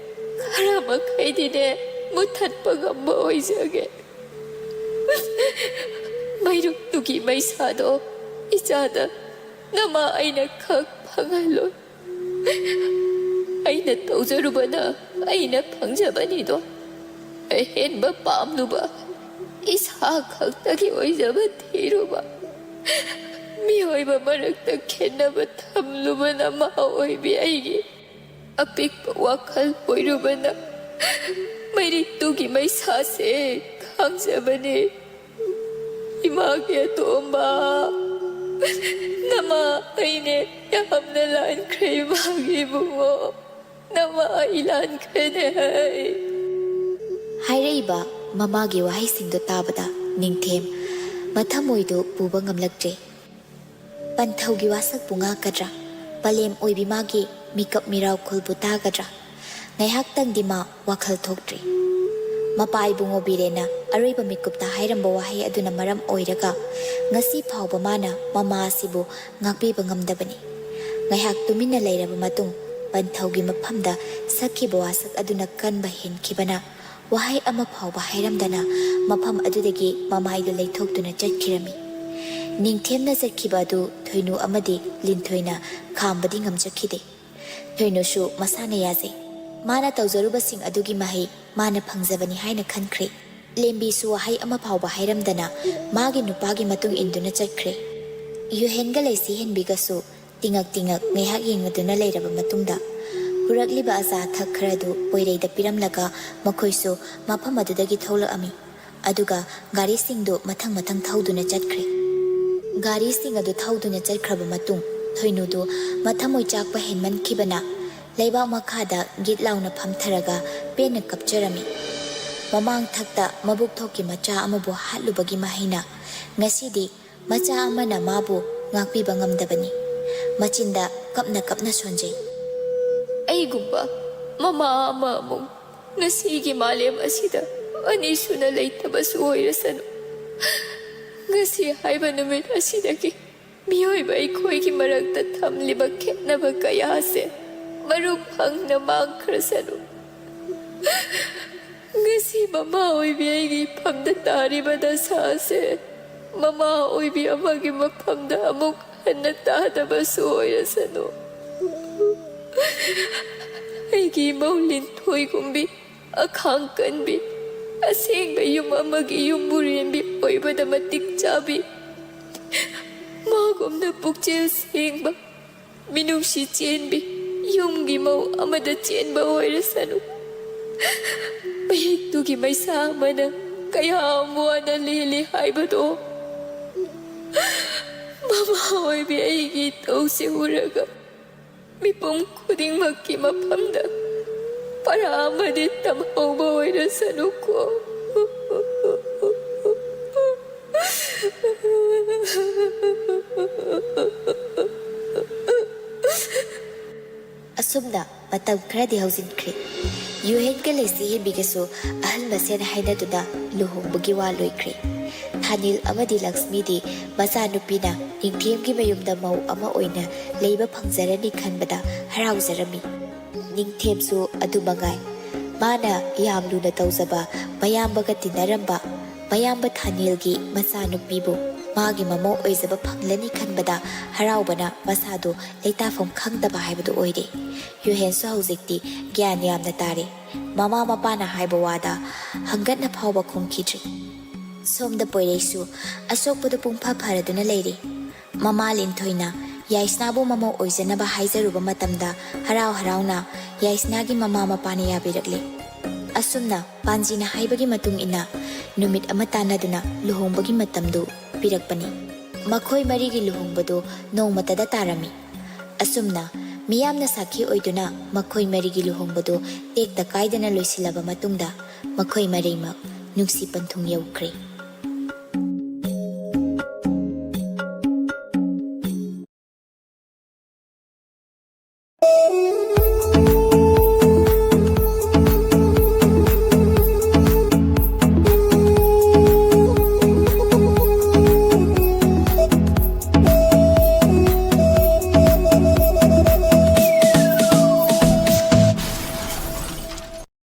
ꯈꯔ ꯃꯈꯩꯗꯤꯅꯦ ꯃꯨꯊꯠꯄ ꯉꯝꯕ ꯑꯣꯏꯖꯒꯦ꯫ ꯃꯩꯔꯨꯛꯇꯨꯒꯤ ꯃꯩꯁꯥꯗꯣ ꯏꯆꯥꯗ ꯅꯃꯥ ꯑꯩꯅ ꯈꯛ ꯐꯪꯍꯜꯂꯣꯏ꯫ ꯑꯩꯅ ꯇꯧꯖꯔꯨꯕꯅ ꯑꯩꯅ ꯐꯪꯖꯕꯅꯤꯗꯣ꯫ ꯑꯍꯦꯟꯕ ꯄꯥꯝꯂꯨꯕ, ꯏꯁꯥ ꯈꯛꯇꯒꯤ ꯑꯣꯏꯖꯕ ꯊꯤꯔꯨꯕ, ꯃꯤꯑꯣꯏꯕ ꯃꯔꯛꯇ ꯈꯦꯠꯅꯕ ꯊꯝꯂꯨꯕ ꯅꯃꯥ ꯑꯣꯏꯕꯤ ꯑꯩꯒꯤ ꯑꯄꯤꯛꯄ ꯋꯥꯈꯜ ꯑꯣꯏꯔꯨꯕꯅ ꯃꯩꯔꯤꯛꯇꯨꯒꯤ ꯃꯩꯁꯥꯁꯦ ꯈꯥꯡꯖꯕꯅꯤ꯫ ꯏꯃꯥꯒꯤ ꯑꯇꯣꯝꯕ, ꯅꯃꯥ ꯑꯩꯅꯦ ꯌꯥꯝꯅ ꯂꯥꯟꯈ꯭ꯔꯦ ꯏꯃꯥꯒꯤ ꯏꯕꯨꯡꯉꯣ꯫ ꯅꯃꯥ, ꯑꯩ ꯂꯥꯟꯈ꯭ꯔꯦꯅꯦ꯫ ꯍꯥꯏꯔꯛꯏꯕ ꯃꯃꯥꯒꯤ ꯋꯥꯍꯩꯁꯤꯡꯗꯨ ꯇꯥꯕꯗ ꯅꯤꯡꯊꯦꯝ ꯃꯊꯃꯣꯏꯗꯨ ꯄꯨꯕ ꯉꯝꯂꯛꯇ꯭ꯔꯦ꯫ ꯄꯟꯊꯧꯒꯤ ꯋꯥꯁꯛꯄꯨ ꯉꯥꯛꯀꯗ꯭ꯔꯥ? ꯄꯂꯦꯝ ꯑꯣꯏꯕꯤ ꯃꯥꯒꯤ ꯃꯤꯀꯞ ꯃꯤꯔꯥꯎꯈꯨꯜꯕꯨ ꯇꯥꯒꯗ꯭ꯔꯥ? ꯉꯥꯏꯍꯥꯛꯇꯪꯗꯤ ꯃꯥ ꯋꯥꯈꯜ ꯊꯣꯛꯇ꯭ꯔꯤ꯫ ꯃꯄꯥ ꯏꯕꯨꯡꯉꯣ ꯕꯤꯔꯦꯟꯅ ꯑꯔꯣꯏꯕ ꯃꯤꯀꯨꯞꯇ ꯍꯥꯏꯔꯝꯕ ꯋꯥꯍꯩ ꯑꯗꯨꯅ ꯃꯔꯝ ꯑꯣꯏꯔꯒ ꯉꯁꯤ ꯐꯥꯎꯕ ꯃꯥꯅ ꯃꯃꯥ ꯑꯁꯤꯕꯨ ꯉꯥꯛꯄꯤꯕ ꯉꯝꯗꯕꯅꯤ꯫ ꯉꯥꯏꯍꯥꯛ ꯇꯨꯃꯤꯟꯅ ꯂꯩꯔꯕ ꯃꯇꯨꯡ ꯄꯟꯊꯧꯒꯤ ꯃꯐꯝꯗ ꯁꯛꯈꯤꯕ ꯋꯥꯁꯛ ꯑꯗꯨꯅ ꯀꯟꯕ ꯍꯦꯟꯈꯤꯕꯅ ꯋꯥꯍꯩ ꯑꯃ ꯐꯥꯎꯕ ꯍꯥꯏꯔꯝꯗꯅ ꯃꯐꯝ ꯑꯗꯨꯗꯒꯤ ꯃꯃꯥꯏꯗꯨ ꯂꯩꯊꯣꯛꯇꯨꯅ ꯆꯠꯈꯤꯔꯝꯃꯤ꯫ ꯅꯤꯡꯊꯦꯝꯅ ꯆꯠꯈꯤꯕ ꯑꯗꯨ ꯊꯣꯏꯅꯨ ꯑꯃꯗꯤ ꯂꯤꯟꯊꯣꯏꯅ ꯈꯥꯝꯕꯗꯤ ꯉꯝꯖꯈꯤꯗꯦ꯫ ꯊꯣꯏꯅꯨꯁꯨ ꯃꯁꯥꯅ ꯌꯥꯖꯩ꯫ ꯃꯥꯅ ꯇꯧꯖꯔꯨꯕꯁꯤꯡ ꯑꯗꯨꯒꯤ ꯃꯍꯩ ꯃꯥꯅ ꯐꯪꯖꯕꯅꯤ ꯍꯥꯏꯅ ꯈꯟꯈ꯭ꯔꯦ꯫ ꯂꯦꯝꯕꯤꯁꯨ ꯋꯥꯍꯩ ꯑꯃ ꯐꯥꯎꯕ ꯍꯥꯏꯔꯝꯗꯅ ꯃꯥꯒꯤ ꯅꯨꯄꯥꯒꯤ ꯃꯇꯨꯡ ꯏꯟꯗꯨꯅ ꯆꯠꯈ꯭ꯔꯦ꯫ ꯌꯨꯍꯦꯟꯒ ꯂꯩꯁꯤ ꯍꯦꯟꯕꯤꯒꯁꯨ ꯇꯤꯉꯛ ꯇꯤꯉꯛ ꯉꯥꯏꯍꯥꯛ ꯌꯦꯡꯅꯗꯨꯅ ꯂꯩꯔꯕ ꯃꯇꯨꯡꯗ ꯄꯨꯔꯛꯂꯤꯕ ꯑꯆꯥ ꯑꯊꯛ ꯈꯔꯗꯨ ꯄꯣꯏꯔꯩꯗ ꯄꯤꯔꯝꯂꯒ ꯃꯈꯣꯏꯁꯨ ꯃꯐꯝ ꯑꯗꯨꯗꯒꯤ ꯊꯣꯛꯂꯛꯑꯝꯃꯤ꯫ ꯑꯗꯨꯒ ꯒꯥꯔꯤꯁꯤꯡꯗꯨ ꯃꯊꯪ ꯃꯊꯪ ꯊꯧꯗꯨꯅ ꯆꯠꯈ꯭ꯔꯦ꯫ ꯒꯥꯔꯤꯁꯤꯡ ꯑꯗꯨ ꯊꯧꯗꯨꯅ ꯆꯠꯈ꯭ꯔꯕ ꯃꯇꯨꯡ ꯊꯣꯏꯅꯨꯗꯨ ꯃꯊꯃꯣꯏ ꯆꯥꯛꯄ ꯍꯦꯟꯃꯟꯈꯤꯕꯅ ꯂꯩꯕꯥꯛ ꯃꯈꯥꯗ ꯒꯤꯠ ꯂꯥꯎꯅ ꯐꯝꯊꯔꯒ ꯄꯦꯟꯅ ꯀꯞꯆꯔꯝꯃꯤ꯫ ꯃꯃꯥꯡ ꯊꯛꯇ ꯃꯕꯨꯛ ꯊꯣꯛꯀꯤ ꯃꯆꯥ ꯑꯃꯕꯨ ꯍꯥꯠꯂꯨꯕꯒꯤ ꯃꯍꯩꯅ ꯉꯁꯤꯗꯤ ꯃꯆꯥ ꯑꯃꯅ ꯃꯥꯕꯨ ꯉꯥꯛꯄꯤꯕ ꯉꯝꯗꯕꯅꯤ꯫ ꯃꯆꯤꯟꯗ ꯀꯞꯅ ꯀꯞꯅ ꯁꯣꯟꯖꯩ꯫ ꯑꯩꯒꯨꯝꯕ ꯃꯃꯥ ꯑꯃ ꯑꯃꯨꯛ ꯉꯁꯤꯒꯤ ꯃꯥꯂꯦꯝ ꯑꯁꯤꯗ ꯑꯅꯤꯁꯨꯅ ꯂꯩꯇꯕꯁꯨ ꯑꯣꯏꯔꯁꯅꯨ꯫ ꯉꯁꯤ ꯍꯥꯏꯕ ꯅꯨꯃꯤꯠ ꯑꯁꯤꯗꯒꯤ ꯃꯤꯑꯣꯏꯕ ꯑꯩꯈꯣꯏꯒꯤ ꯃꯔꯛꯇ ꯊꯝꯂꯤꯕ ꯈꯦꯠꯅꯕ ꯀꯌꯥꯁꯦ ꯃꯔꯨ ꯐꯪꯅ ꯃꯥꯡꯈ꯭ꯔꯁꯅꯨ꯫ ꯉꯁꯤ ꯃꯃꯥ ꯑꯣꯏꯕꯤ ꯑꯩꯒꯤ ꯏꯐꯝꯗ ꯇꯥꯔꯤꯕ ꯗꯁꯥꯁꯦ ꯃꯃꯥ ꯑꯣꯏꯕꯤ ꯑꯃꯒꯤ ꯃꯐꯝꯗ ꯑꯃꯨꯛ ꯍꯟꯅ ꯇꯥꯗꯕꯁꯨ ꯑꯣꯏꯔꯁꯅꯨ꯫ ꯑꯩꯒꯤ ꯏꯃꯧ ꯂꯤꯟꯊꯣꯏꯒꯨꯝꯕꯤ, ꯑꯈꯥꯡ ꯀꯟꯕꯤ, ꯑꯁꯦꯡꯕ ꯌꯨꯝ ꯑꯃꯒꯤ ꯌꯨꯝꯕꯨꯔꯦꯟꯕꯤ ꯑꯣꯏꯕꯗ ꯃꯇꯤꯛ ꯆꯥꯕꯤ, ꯃꯥꯒꯨꯝꯅ ꯄꯨꯛꯆꯦꯜ ꯁꯦꯡꯕ, ꯃꯤꯅꯨꯡꯁꯤ ꯆꯦꯟꯕꯤ, ꯌꯨꯝꯒꯤ ꯃꯧ ꯑꯃꯗ ꯆꯦꯟꯕ ꯑꯣꯏꯔꯁꯅꯨ꯫ ꯃꯍꯤꯛꯇꯨꯒꯤ ꯃꯩꯁꯥ ꯑꯃꯅ ꯀꯌꯥꯝ ꯋꯥꯅ ꯂꯦꯜꯂꯤ ꯍꯥꯏꯕꯗꯣ ꯃꯃꯥ ꯑꯣꯏꯕꯤ ꯑꯩꯒꯤ ꯏꯇꯧꯁꯦ ꯎꯔꯒ ꯃꯤꯄꯨꯝ ꯈꯨꯗꯤꯡꯃꯛꯀꯤ ꯃꯐꯝꯗ ꯄꯔꯥ ꯑꯃꯗꯤ ꯇꯝꯍꯧꯕ ꯑꯣꯏꯔꯁꯅꯨꯀꯣ꯫ ꯑꯁꯨꯝꯅ ꯃꯇꯝ ꯈꯔꯗꯤ ꯍꯧꯖꯤꯟꯈ꯭ꯔꯦ꯫ ꯌꯨꯍꯦꯟꯒ ꯂꯩꯁꯤ ꯍꯦꯟꯕꯤꯒꯁꯨ ꯑꯍꯜ ꯃꯁꯦꯟ ꯍꯥꯏꯅꯗꯨꯅ ꯂꯨꯍꯣꯡꯕꯒꯤ ꯋꯥ ꯂꯣꯏꯈ꯭ꯔꯦ꯫ ꯊꯥꯅꯤꯜ ꯑꯃꯗꯤ ꯂꯛꯁꯃꯤꯗꯤ ꯃꯆꯥꯅꯨꯄꯤꯅ ꯅꯤꯡꯊꯦꯝꯒꯤ ꯃꯌꯨꯝꯗ ꯃꯧ ꯑꯃ ꯑꯣꯏꯅ ꯂꯩꯕ ꯐꯪꯖꯔꯅꯤ ꯈꯟꯕꯗ ꯍꯔꯥꯎꯖꯔꯝꯃꯤ꯫ ꯅꯤꯡꯊꯦꯝꯁꯨ ꯑꯗꯨ ꯃꯉꯥꯏ꯫ ꯃꯥꯅ ꯌꯥꯝ ꯂꯨꯅ ꯇꯧꯖꯕ ꯃꯌꯥꯝꯕꯒ ꯇꯤꯟꯅꯔꯝꯕ ꯃꯌꯥꯝꯕ ꯊꯥꯅꯤꯜꯒꯤ ꯃꯆꯥꯅꯨꯄꯤꯕꯨ ꯃꯥꯒꯤ ꯃꯃꯧ ꯑꯣꯏꯖꯕ ꯐꯪꯂꯅꯤ ꯈꯟꯕꯗ ꯍꯔꯥꯎꯕꯅ ꯃꯁꯥꯗꯨ ꯂꯩꯇꯥꯐꯝ ꯈꯪꯗꯕ ꯍꯥꯏꯕꯗꯨ ꯑꯣꯏꯔꯦ꯫ ꯌꯨꯍꯦꯟꯁꯨ ꯍꯧꯖꯤꯛꯇꯤ ꯒ꯭ꯌꯥꯟ ꯌꯥꯝꯅ ꯇꯥꯔꯦ꯫ ꯃꯃꯥ ꯃꯄꯥꯅ ꯍꯥꯏꯕ ꯋꯥꯗ ꯍꯪꯒꯠꯅ ꯐꯥꯎꯕ ꯈꯨꯝꯈꯤꯗ꯭ꯔꯤ꯫ ꯁꯣꯝꯗ ꯄꯣꯏꯔꯩꯁꯨ ꯑꯁꯣꯛꯄꯗꯨ ꯄꯨꯡꯐ ꯐꯔꯗꯨꯅ ꯂꯩꯔꯤ꯫ ꯃꯃꯥ ꯂꯤꯟꯊꯣꯏꯅ ꯌꯥꯏꯁꯅꯥꯕꯨ ꯃꯃꯧ ꯑꯣꯏꯖꯅꯕ ꯍꯥꯏꯖꯔꯨꯕ ꯃꯇꯝꯗ ꯍꯔꯥꯎ ꯍꯔꯥꯎꯅ ꯌꯥꯏꯁꯅꯥꯒꯤ ꯃꯃꯥ ꯃꯄꯥꯅ ꯌꯥꯕꯤꯔꯛꯂꯦ꯫ ꯑꯁꯨꯝꯅ ꯄꯥꯟꯖꯤꯅ ꯍꯥꯏꯕꯒꯤ ꯃꯇꯨꯡ ꯏꯟꯅ ꯅꯨꯃꯤꯠ ꯑꯃ ꯇꯥꯟꯅꯗꯨꯅ ꯂꯨꯍꯣꯡꯕꯒꯤ ꯃꯇꯝꯗꯨ ꯄꯤꯔꯛꯄꯅꯤ꯫ ꯃꯈꯣꯏ ꯃꯔꯤꯒꯤ ꯂꯨꯍꯣꯡꯕꯗꯨ ꯅꯣꯡꯃꯇꯗ ꯇꯥꯔꯝꯃꯤ꯫ ꯑꯁꯨꯝꯅ ꯃꯤꯌꯥꯝꯅ ꯁꯥꯈꯤ ꯑꯣꯏꯗꯨꯅ ꯃꯈꯣꯏ ꯃꯔꯤꯒꯤ ꯂꯨꯍꯣꯡꯕꯗꯨ ꯇꯦꯛꯇ ꯀꯥꯏꯗꯅ ꯂꯣꯏꯁꯤꯜꯂꯕ ꯃꯇꯨꯡꯗ ꯃꯈꯣꯏ ꯃꯔꯤꯃꯛ ꯅꯨꯡꯁꯤ ꯄꯟꯊꯨꯡ ꯌꯧꯈ꯭ꯔꯦ꯫